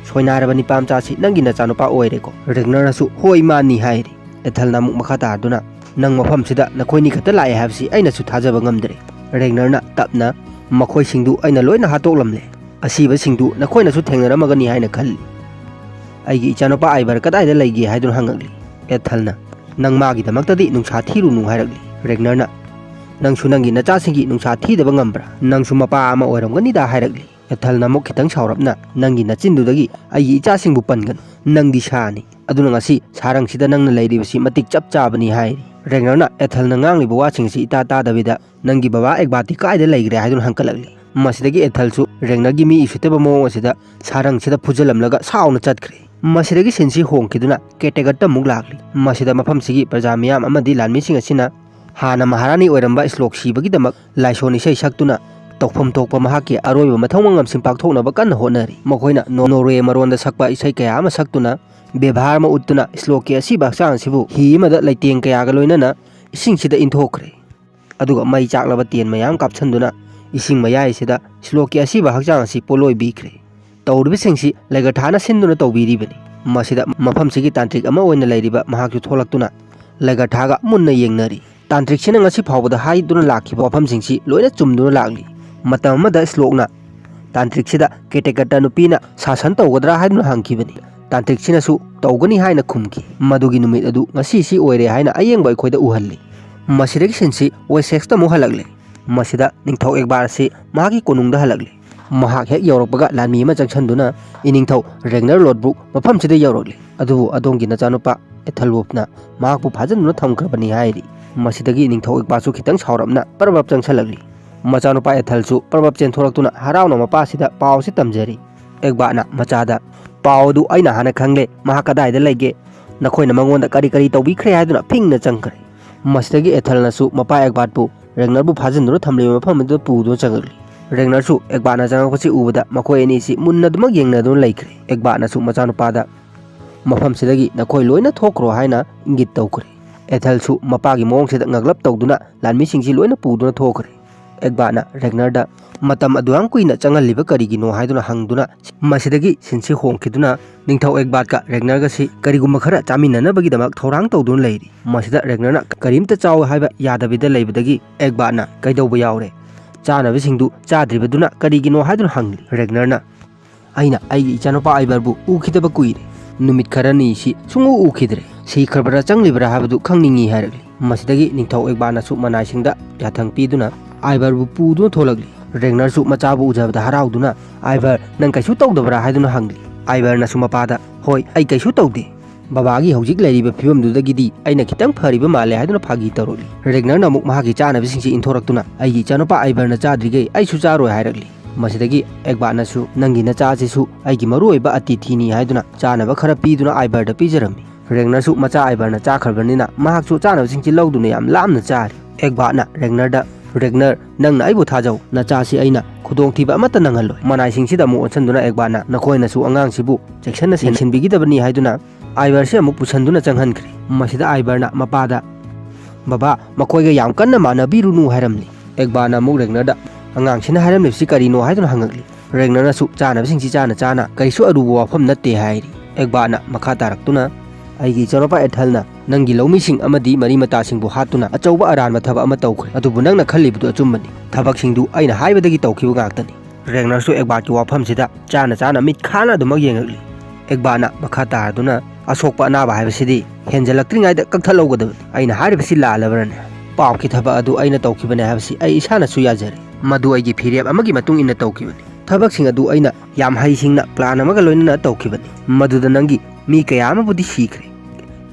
"ꯁꯣꯏꯅꯥꯏꯔꯕ ꯅꯤꯄꯥ ꯃꯆꯥꯁꯤ ꯅꯪꯒꯤ ꯅꯆꯥꯅꯨꯄꯥ ꯑꯣꯏꯔꯦꯀꯣ?" ꯔꯦꯒꯅꯔꯅꯁꯨ, "ꯍꯣꯏ, ꯃꯥꯅꯤ" ꯍꯥꯏꯔꯤ꯫ ꯑꯦꯊꯜꯅ ꯑꯃꯨꯛ ꯃꯈꯥ ꯇꯥꯗꯨꯅ, "ꯅꯪ ꯃꯐꯝꯁꯤꯗ ꯅꯈꯣꯏꯅꯤ ꯈꯛꯇ ꯂꯥꯛꯑꯦ ꯍꯥꯏꯕꯁꯤ ꯑꯩꯅꯁꯨ ꯊꯥꯖꯕ ꯉꯝꯗ꯭ꯔꯦ"꯫ ꯔꯦꯒꯅꯔꯅ ꯇꯞꯅ, "ꯃꯈꯣꯏꯁꯤꯡꯗꯨ ꯑꯩꯅ ꯂꯣꯏꯅ ꯍꯥꯠꯇꯣꯛꯂꯝꯂꯦ꯫ ꯑꯁꯤꯕꯁꯤꯡꯗꯨ ꯅꯈꯣꯏꯅꯁꯨ ꯊꯦꯡꯅꯔꯝꯃꯒꯅꯤ ꯍꯥꯏꯅ ꯈꯜꯂꯤ꯫ ꯑꯩꯒꯤ ꯏꯆꯥꯅꯨꯄꯥ ꯑꯥꯏꯕꯔ ꯀꯗꯥꯏꯗ ꯂꯩꯒꯦ?" ꯍꯥꯏꯗꯨꯅ ꯍꯪꯉꯛꯂꯤ꯫ ꯑꯦꯊꯜꯅ, "ꯅꯪ ꯃꯥꯒꯤꯗꯃꯛꯇꯗꯤ ꯅꯨꯡꯁꯥ ꯊꯤꯔꯨꯅꯨ" ꯍꯥꯏꯔꯛꯂꯤ꯫ ꯔꯦꯒꯅꯔꯅ, "ꯅꯪꯁꯨ ꯅꯪꯒꯤ ꯅꯆꯥꯁꯤꯡꯒꯤ ꯅꯨꯡꯁꯥ ꯊꯤꯗꯕ ꯉꯝꯕ꯭ꯔꯥ? ꯅꯪꯁꯨ ꯃꯄꯥ ꯑꯃ ꯑꯣꯏꯔꯝꯒꯅꯤꯗ" ꯍꯥꯏꯔꯛꯂꯤ꯫ ꯑꯦꯊꯜꯅ ꯑꯃꯨꯛ ꯈꯤꯇꯪ ꯁꯥꯎꯔꯞꯅ, "ꯅꯪꯒꯤ ꯅꯆꯤꯟꯗꯨꯗꯒꯤ ꯑꯩꯒꯤ ꯏꯆꯥꯁꯤꯡꯕꯨ ꯄꯟꯒꯅꯨ꯫ ꯅꯪꯗꯤ ꯁꯥꯅꯤ, ꯑꯗꯨꯅ ꯉꯁꯤ ꯁꯥꯔꯪꯁꯤꯗ ꯅꯪꯅ ꯂꯩꯔꯤꯕꯁꯤ ꯃꯇꯤꯛ ꯆꯞ ꯆꯥꯕꯅꯤ" ꯍꯥꯏꯔꯤ꯫ ꯔꯦꯒꯅꯔꯅ ꯑꯦꯊꯜꯅ ꯉꯥꯡꯂꯤꯕ ꯋꯥꯁꯤꯡꯁꯤ ꯏꯇꯥ ꯇꯥꯗꯕꯤꯗ, "ꯅꯪꯒꯤ ꯕꯕꯥ ꯑꯦꯒꯕꯥꯔꯗꯤ ꯀꯥꯏꯗ ꯂꯩꯈ꯭ꯔꯦ?" ꯍꯥꯏꯗꯨꯅ ꯍꯪꯀꯠꯂꯛꯂꯤ꯫ ꯃꯁꯤꯗꯒꯤ ꯑꯦꯊꯜꯁꯨ ꯔꯦꯒꯅꯔꯒꯤ ꯃꯤ ꯎꯁꯤꯠꯇꯕ ꯃꯑꯣꯡ ꯑꯁꯤꯗ ꯁꯥꯔꯪꯁꯤꯗ ꯐꯨꯖꯜꯂꯝꯂꯒ ꯁꯥꯎꯅ ꯆꯠꯈ꯭ꯔꯦ꯫ ꯃꯁꯤꯗꯒꯤ ꯁꯤꯟꯁꯤ ꯍꯣꯡꯈꯤꯗꯨꯅ ꯀꯦꯇꯦꯒꯠꯇ ꯑꯃꯨꯛ ꯂꯥꯛꯂꯤ꯫ ꯃꯁꯤꯗ ꯃꯐꯝꯁꯤꯒꯤ ꯄ꯭ꯔꯖꯥ ꯃꯤꯌꯥꯝ ꯑꯃꯗꯤ ꯂꯥꯟꯃꯤꯁꯤꯡ ꯑꯁꯤꯅ ꯍꯥꯟꯅ ꯃꯍꯥꯔꯥꯅꯤ ꯑꯣꯏꯔꯝꯕ ꯏꯁꯂꯣꯛ ꯁꯤꯕꯒꯤꯗꯃꯛ ꯂꯥꯏꯁꯣꯟ ꯏꯁꯩ ꯁꯛꯇꯨꯅ ꯇꯧꯐꯝ ꯊꯣꯛꯄ ꯃꯍꯥꯛꯀꯤ ꯑꯔꯣꯏꯕ ꯃꯊꯧ ꯃꯉꯝꯁꯤꯡ ꯄꯥꯡꯊꯣꯛꯅꯕ ꯀꯟꯅ ꯍꯣꯠꯅꯔꯤ꯫ ꯃꯈꯣꯏꯅ ꯅꯣ-, ꯅꯣꯔꯋꯦ ꯃꯔꯣꯟꯗ ꯁꯛꯄ ꯏꯁꯩ ꯀꯌꯥ ꯑꯃ ꯁꯛꯇꯨꯅ ꯕꯦꯕꯥꯔ ꯑꯃ ꯎꯠꯇꯨꯅ ꯏꯁꯂꯣꯛꯀꯤ ꯑꯁꯤꯕ ꯍꯛꯆꯥꯡ ꯑꯁꯤꯕꯨ ꯍꯤ ꯑꯃꯗ ꯂꯩꯇꯦꯡ ꯀꯌꯥꯒ ꯂꯣꯏꯅꯅ ꯏꯁꯤꯡꯁꯤꯗ ꯏꯟꯊꯣꯛꯈ꯭ꯔꯦ꯫ ꯑꯗꯨꯒ ꯃꯩ ꯆꯥꯛꯂꯕ ꯇꯦꯟ ꯃꯌꯥꯝ ꯀꯥꯞꯁꯤꯟꯗꯨꯅ ꯏꯁꯤꯡ ꯃꯌꯥꯏꯁꯤꯗ ꯏꯁꯂꯣꯛꯀꯤ ꯑꯁꯤꯕ ꯍꯛꯆꯥꯡ ꯑꯁꯤ ꯄꯣꯠꯂꯣꯏꯕꯤꯈ꯭ꯔꯦ꯫ ꯇꯧꯔꯤꯕꯁꯤꯡꯁꯤ ꯂꯩꯒꯊꯥꯅ ꯁꯤꯟꯗꯨꯅ ꯇꯧꯕꯤꯔꯤꯕꯅꯤ꯫ ꯃꯁꯤꯗ ꯃꯐꯝꯁꯤꯒꯤ ꯇꯥꯟꯇ꯭ꯔꯤꯛ ꯑꯃ ꯑꯣꯏꯅ ꯂꯩꯔꯤꯕ ꯃꯍꯥꯛꯁꯨ ꯊꯣꯛꯂꯛꯇꯨꯅ ꯂꯩꯒꯊꯥꯒ ꯃꯨꯟꯅ ꯌꯦꯡꯅꯔꯤ꯫ ꯇꯥꯟꯇ꯭ꯔꯤꯛꯁꯤꯅ ꯉꯁꯤ ꯐꯥꯎꯕꯗ ꯍꯥꯏꯗꯨꯅ ꯂꯥꯛꯈꯤꯕ ꯋꯥꯐꯝꯁꯤꯡꯁꯤ ꯂꯣꯏꯅ ꯆꯨꯝꯗꯨꯅ ꯂꯥꯛꯂꯤ꯫ ꯃꯇꯝ ꯑꯃꯗ ꯏꯁꯂꯣꯛꯅ ꯇꯥꯟꯇ꯭ꯔꯤꯛꯁꯤꯗ ꯀꯦꯇꯦꯀꯠꯇ ꯅꯨꯄꯤꯅ ꯁꯥꯁꯟ ꯇꯧꯒꯗ꯭ꯔꯥ ꯍꯥꯏꯗꯨꯅ ꯍꯪꯈꯤꯕꯅꯤ꯫ ꯇꯥꯟꯇ꯭ꯔꯤꯛꯁꯤꯅꯁꯨ ꯇꯧꯒꯅꯤ ꯍꯥꯏꯅ ꯈꯨꯝꯈꯤ꯫ ꯃꯗꯨꯒꯤ ꯅꯨꯃꯤꯠ ꯑꯗꯨ ꯉꯁꯤꯁꯤ ꯑꯣꯏꯔꯦ ꯍꯥꯏꯅ ꯑꯌꯦꯡꯕ ꯑꯩꯈꯣꯏꯗ ꯎꯍꯜꯂꯤ꯫ ꯃꯁꯤꯗꯒꯤ ꯁꯤꯟꯁꯤ ꯋꯦꯁꯦꯛꯁꯇ ꯑꯃꯨꯛ ꯍꯜꯂꯛꯂꯦ꯫ ꯃꯁꯤꯗ ꯅꯤꯡꯊꯧ ꯑꯦꯛꯕꯥꯔ ꯑꯁꯤ ꯃꯍꯥꯛꯀꯤ ꯀꯣꯅꯨꯡꯗ ꯍꯜꯂꯛꯂꯦ꯫ ꯃꯍꯥꯛ ꯍꯦꯛ ꯌꯧꯔꯛꯄꯒ ꯂꯥꯟꯃꯤ ꯑꯃ ꯆꯪꯁꯤꯟꯗꯨꯅ ꯏꯅꯤꯡꯊꯧ ꯔꯦꯒꯅꯔ ꯂꯣꯠꯕ꯭ꯔꯨꯛ ꯃꯐꯝꯁꯤꯗ ꯌꯧꯔꯛꯂꯦ꯫ ꯑꯗꯨꯕꯨ ꯑꯗꯣꯝꯒꯤ ꯅꯆꯥꯅꯨꯄꯥ ꯑꯦꯊꯜꯋꯨꯐꯅ ꯃꯍꯥꯛꯄꯨ ꯐꯥꯖꯤꯟꯗꯨꯅ ꯊꯝꯈ꯭ꯔꯕꯅꯤ ꯍꯥꯏꯔꯤ꯫ ꯃꯁꯤꯗꯒꯤ ꯅꯤꯡꯊꯧ ꯑꯦꯛꯕꯥꯔꯁꯨ ꯈꯤꯇꯪ ꯁꯥꯎꯔꯞꯅ ꯄꯔꯕꯞ ꯆꯪꯁꯤꯜꯂꯛꯂꯤ꯫ ꯃꯆꯥꯅꯨꯄꯥ ꯑꯦꯊꯜꯁꯨ ꯄꯔꯕꯞ ꯆꯦꯟꯊꯣꯔꯛꯇꯨꯅ ꯍꯔꯥꯎꯅ ꯃꯄꯥꯁꯤꯗ ꯄꯥꯎ ꯑꯁꯤ ꯇꯝꯖꯔꯤ꯫ ꯑꯦꯛꯕꯥꯔꯅ ꯃꯆꯥꯗ, "ꯄꯥꯎ ꯑꯗꯨ ꯑꯩꯅ ꯍꯥꯟꯅ ꯈꯪꯂꯦ꯫ ꯃꯍꯥꯛ ꯀꯗꯥꯏꯗ ꯂꯩꯒꯦ? ꯅꯈꯣꯏꯅ ꯃꯉꯣꯟꯗ ꯀꯔꯤ ꯀꯔꯤ ꯇꯧꯕꯤꯈ꯭ꯔꯦ?" ꯍꯥꯏꯗꯨꯅ ꯐꯤꯡꯅ ꯆꯪꯈ꯭ꯔꯦ꯫ ꯃꯁꯤꯗꯒꯤ ꯑꯦꯊꯜꯅꯁꯨ ꯃꯄꯥ ꯑꯦꯛꯕꯥꯔꯕꯨ ꯔꯦꯒꯅꯔꯕꯨ ꯐꯥꯖꯤꯟꯗꯨꯅ ꯊꯝꯂꯤꯕ ꯃꯐꯝ ꯑꯗꯨꯗ ꯄꯨꯗꯨꯅ ꯆꯪꯉꯛꯂꯤ꯫ ꯔꯦꯒꯅꯔꯁꯨ ꯑꯦꯛꯕꯥꯔꯅ ꯆꯪꯉꯛꯄꯁꯤ ꯎꯕꯗ ꯃꯈꯣꯏ ꯑꯅꯤꯁꯤ ꯃꯨꯟꯅ ꯑꯗꯨꯃꯛ ꯌꯦꯡꯅꯗꯨꯅ ꯂꯩꯈ꯭ꯔꯦ꯫ ꯑꯦꯛꯕꯥꯔꯅꯁꯨ ꯃꯆꯥꯅꯨꯄꯥꯗ, "ꯃꯐꯝꯁꯤꯗꯒꯤ ꯅꯈꯣꯏ ꯂꯣꯏꯅ ꯊꯣꯛꯈ꯭ꯔꯣ" ꯍꯥꯏꯅ ꯏꯪꯒꯤꯠ ꯇꯧꯈ꯭ꯔꯦ꯫ ꯑꯦꯊꯜꯁꯨ ꯃꯄꯥꯒꯤ ꯃꯑꯣꯡꯁꯤꯗ ꯉꯛꯂꯞ ꯇꯧꯗꯨꯅ ꯂꯥꯟꯃꯤꯁꯤꯡꯁꯤ ꯂꯣꯏꯅ ꯄꯨꯗꯨꯅ ꯊꯣꯛꯈ꯭ꯔꯦ꯫ ꯑꯦꯛꯕꯥꯔꯅ ꯔꯦꯒꯅꯔꯗ, "ꯃꯇꯝ ꯑꯗꯨꯌꯥꯝ ꯀꯨꯏꯅ ꯆꯪꯍꯜꯂꯤꯕ ꯀꯔꯤꯒꯤꯅꯣ?" ꯍꯥꯏꯗꯨꯅ ꯍꯪꯗꯨꯅ ꯃꯁꯤꯗꯒꯤ ꯁꯤꯟꯁꯤ ꯍꯣꯡꯈꯤꯗꯨꯅ ꯅꯤꯡꯊꯧ ꯑꯦꯛꯕꯥꯔꯒ ꯔꯦꯒꯅꯔꯒꯁꯤ ꯀꯔꯤꯒꯨꯝꯕ ꯈꯔ ꯆꯥꯃꯤꯟꯅꯅꯕꯒꯤꯗꯃꯛ ꯊꯧꯔꯥꯡ ꯇꯧꯗꯨꯅ ꯂꯩꯔꯤ꯫ ꯃꯁꯤꯗ ꯔꯦꯒꯅꯔꯅ ꯀꯔꯤꯝꯇ ꯆꯥꯎ ꯍꯥꯏꯕ ꯌꯥꯗꯕꯤꯗ ꯂꯩꯕꯗꯒꯤ ꯑꯦꯛꯕꯥꯔꯅ, "ꯀꯩꯗꯧꯕ ꯌꯥꯎꯔꯦ?" ꯆꯥꯅꯕꯁꯤꯡꯗꯨ ꯆꯥꯗ꯭ꯔꯤꯕꯗꯨꯅ ꯀꯔꯤꯒꯤꯅꯣ ꯍꯥꯏꯗꯨꯅ ꯍꯪꯂꯤ꯫ ꯔꯦꯒꯅꯔꯅ, "ꯑꯩꯅ ꯑꯩꯒꯤ ꯏꯆꯥꯅꯨꯄꯥ ꯑꯥꯏꯕꯔꯕꯨ ꯎꯈꯤꯗꯕ ꯀꯨꯏꯔꯦ꯫ ꯅꯨꯃꯤꯠ ꯈꯔꯅꯤ ꯁꯤ ꯁꯨꯡꯎ ꯎꯈꯤꯗ꯭ꯔꯦ꯫ ꯁꯤꯈ꯭ꯔꯕ꯭ꯔꯥ ꯆꯪꯂꯤꯕ꯭ꯔꯥ ꯍꯥꯏꯕꯗꯨ ꯈꯪꯅꯤꯡꯏ" ꯍꯥꯏꯔꯛꯂꯤ꯫ ꯃꯁꯤꯗꯒꯤ ꯅꯤꯡꯊꯧ ꯑꯦꯒꯕꯥꯅꯁꯨ ꯃꯅꯥꯏꯁꯤꯡꯗ ꯌꯥꯊꯪ ꯄꯤꯗꯨꯅ ꯑꯥꯏꯕꯔꯕꯨ ꯄꯨꯗꯨꯅ ꯊꯣꯛꯂꯛꯂꯤ꯫ ꯔꯦꯒꯅꯔꯁꯨ ꯃꯆꯥꯕꯨ ꯎꯖꯕꯗ ꯍꯔꯥꯎꯗꯨꯅ, "ꯑꯥꯏꯕꯔ, ꯅꯪ ꯀꯩꯁꯨ ꯇꯧꯗꯕ꯭ꯔꯥ?" ꯍꯥꯏꯗꯨꯅ ꯍꯪꯂꯤ꯫ ꯑꯥꯏꯕꯔꯅꯁꯨ ꯃꯄꯥꯗ, "ꯍꯣꯏ, ꯑꯩ ꯀꯩꯁꯨ ꯇꯧꯗꯦ꯫ ꯕꯕꯥꯒꯤ ꯍꯧꯖꯤꯛ ꯂꯩꯔꯤꯕ ꯐꯤꯕꯝꯗꯨꯗꯒꯤꯗꯤ ꯑꯩꯅ ꯈꯤꯇꯪ ꯐꯔꯤꯕ ꯃꯥꯜꯂꯦ" ꯍꯥꯏꯗꯨꯅ ꯐꯥꯒꯤ ꯇꯧꯔꯛꯂꯤ꯫ ꯔꯦꯒꯅꯔꯅ ꯑꯃꯨꯛ ꯃꯍꯥꯛꯀꯤ ꯆꯥꯅꯕꯁꯤꯡꯁꯤ ꯏꯟꯊꯣꯔꯛꯇꯨꯅ, "ꯑꯩꯒꯤ ꯏꯆꯥꯅꯨꯄꯥ ꯑꯥꯏꯕꯔꯅ ꯆꯥꯗ꯭ꯔꯤꯈꯩ ꯑꯩꯁꯨ ꯆꯥꯔꯣꯏ" ꯍꯥꯏꯔꯛꯂꯤ꯫ ꯃꯁꯤꯗꯒꯤ ꯑꯦꯒꯕꯥꯠꯅꯁꯨ, "ꯅꯪꯒꯤ ꯅꯆꯥ ꯑꯁꯤꯁꯨ ꯑꯩꯒꯤ ꯃꯔꯨꯑꯣꯏꯕ ꯑꯇꯤꯊꯤꯅꯤ" ꯍꯥꯏꯗꯨꯅ ꯆꯥꯅꯕ ꯈꯔ ꯄꯤꯗꯨꯅ ꯑꯥꯏꯕꯔꯗ ꯄꯤꯖꯔꯝꯃꯤ꯫ ꯔꯦꯒꯅꯔꯁꯨ ꯃꯆꯥ ꯑꯥꯏꯕꯔꯅ ꯆꯥꯈ꯭ꯔꯕꯅꯤꯅ ꯃꯍꯥꯛꯁꯨ ꯆꯥꯅꯕꯁꯤꯡꯁꯤ ꯂꯧꯗꯨꯅ ꯌꯥꯝ ꯂꯥꯝꯅ ꯆꯥꯔꯤ꯫ ꯑꯦꯒꯕꯥꯠꯅ ꯔꯦꯒꯅꯔꯗ, "ꯔꯦꯒꯅꯔ, ꯅꯪꯅ ꯑꯩꯕꯨ ꯊꯥꯖꯧ, ꯅꯆꯥꯁꯤ ꯑꯩꯅ ꯈꯨꯗꯣꯡꯊꯤꯕ ꯑꯃꯠꯇ ꯅꯪꯍꯜꯂꯣꯏ"꯫ ꯃꯅꯥꯏꯁꯤꯡꯁꯤꯗ ꯑꯃꯨꯛ ꯑꯣꯟꯁꯤꯟꯗꯨꯅ ꯑꯦꯒꯕꯥꯠꯅ, "ꯅꯈꯣꯏꯅꯁꯨ ꯑꯉꯥꯡꯁꯤꯕꯨ ꯆꯦꯛꯁꯤꯟꯅ ꯁꯦꯟꯁꯤꯟꯕꯤꯒꯗꯕꯅꯤ" ꯍꯥꯏꯗꯨꯅ ꯑꯥꯏꯕꯔꯁꯤ ꯑꯃꯨꯛ ꯄꯨꯁꯟꯗꯨꯅ ꯆꯪꯍꯟꯈ꯭ꯔꯦ꯫ ꯃꯁꯤꯗ ꯑꯥꯏꯕꯔꯅ ꯃꯄꯥꯗ, "ꯕꯕꯥ, ꯃꯈꯣꯏꯒ ꯌꯥꯝ ꯀꯟꯅ ꯃꯥꯟꯅꯕꯤꯔꯨꯅꯨ" ꯍꯥꯏꯔꯝꯂꯤ꯫ ꯑꯦꯒꯕꯥꯅ ꯑꯃꯨꯛ ꯔꯦꯒꯅꯔꯗ, "ꯑꯉꯥꯡꯁꯤꯅ ꯍꯥꯏꯔꯝꯂꯤꯕꯁꯤ ꯀꯔꯤꯅꯣ?" ꯍꯥꯏꯗꯨꯅ ꯍꯪꯉꯛꯂꯤ꯫ ꯔꯦꯒꯅꯔꯅꯁꯨ ꯆꯥꯅꯕꯁꯤꯡꯁꯤ ꯆꯥꯅ ꯆꯥꯅ, "ꯀꯔꯤꯁꯨ ꯑꯔꯨꯕ ꯋꯥꯐꯝ ꯅꯠꯇꯦ" ꯍꯥꯏꯔꯤ꯫ ꯑꯦꯒꯕꯥꯅ ꯃꯈꯥ ꯇꯥꯔꯛꯇꯨꯅ, "ꯑꯩꯒꯤ ꯏꯆꯥꯅꯨꯄꯥ ꯑꯦꯊꯜꯅ ꯅꯪꯒꯤ ꯂꯧꯃꯤꯁꯤꯡ ꯑꯃꯗꯤ ꯃꯔꯤ ꯃꯇꯥꯁꯤꯡꯕꯨ ꯍꯥꯠꯇꯨꯅ ꯑꯆꯧꯕ ꯑꯔꯥꯟꯕ ꯊꯕꯛ ꯑꯃ ꯇꯧꯈ꯭ꯔꯦ꯫ ꯑꯗꯨꯕꯨ ꯅꯪꯅ ꯈꯜꯂꯤꯕꯗꯨ ꯑꯆꯨꯝꯕꯅꯤ꯫ ꯊꯕꯛꯁꯤꯡꯗꯨ ꯑꯩꯅ ꯍꯥꯏꯕꯗꯒꯤ ꯇꯧꯈꯤꯕ ꯉꯥꯛꯇꯅꯤ"꯫ ꯔꯦꯒꯅꯔꯁꯨ ꯑꯦꯒꯕꯥꯠꯀꯤ ꯋꯥꯐꯝꯁꯤꯗ ꯆꯥꯅ ꯆꯥꯅ ꯃꯤꯠ ꯈꯥꯅ ꯑꯗꯨꯃꯛ ꯌꯦꯡꯉꯛꯂꯤ꯫ ꯑꯦꯒꯕꯥꯠꯅ ꯃꯈꯥ ꯇꯥꯔꯗꯨꯅ, "ꯑꯁꯣꯛꯄ ꯑꯅꯥꯕ ꯍꯥꯏꯕꯁꯤꯗꯤ ꯍꯦꯟꯖꯜꯂꯛꯇ꯭ꯔꯤꯉꯩꯗ ꯀꯛꯊꯠꯍꯧꯒꯗꯕꯅꯤ꯫ ꯑꯩꯅ ꯍꯥꯏꯔꯤꯕꯁꯤ ꯂꯥꯜꯂꯕ꯭ꯔꯅꯦ? ꯄꯥꯞꯀꯤ ꯊꯕꯛ ꯑꯗꯨ ꯑꯩꯅ ꯇꯧꯈꯤꯕꯅꯦ ꯍꯥꯏꯕꯁꯤ ꯑꯩ ꯏꯁꯥꯅꯁꯨ ꯌꯥꯖꯔꯦ꯫ ꯃꯗꯨ ꯑꯩꯒꯤ ꯐꯤꯔꯦꯞ ꯑꯃꯒꯤ ꯃꯇꯨꯡ ꯏꯟꯅ ꯇꯧꯈꯤꯕꯅꯤ꯫ ꯊꯕꯛꯁꯤꯡ ꯑꯗꯨ ꯑꯩꯅ ꯌꯥꯝ ꯍꯩꯁꯤꯡꯅ ꯄ꯭ꯂꯥꯟ ꯑꯃꯒ ꯂꯣꯏꯅꯅ ꯇꯧꯈꯤꯕꯅꯤ꯫ ꯃꯗꯨꯗ ꯅꯪꯒꯤ ꯃꯤ ꯀꯌꯥ ꯑꯃꯕꯨꯗꯤ ꯁꯤꯈ꯭ꯔꯦ"꯫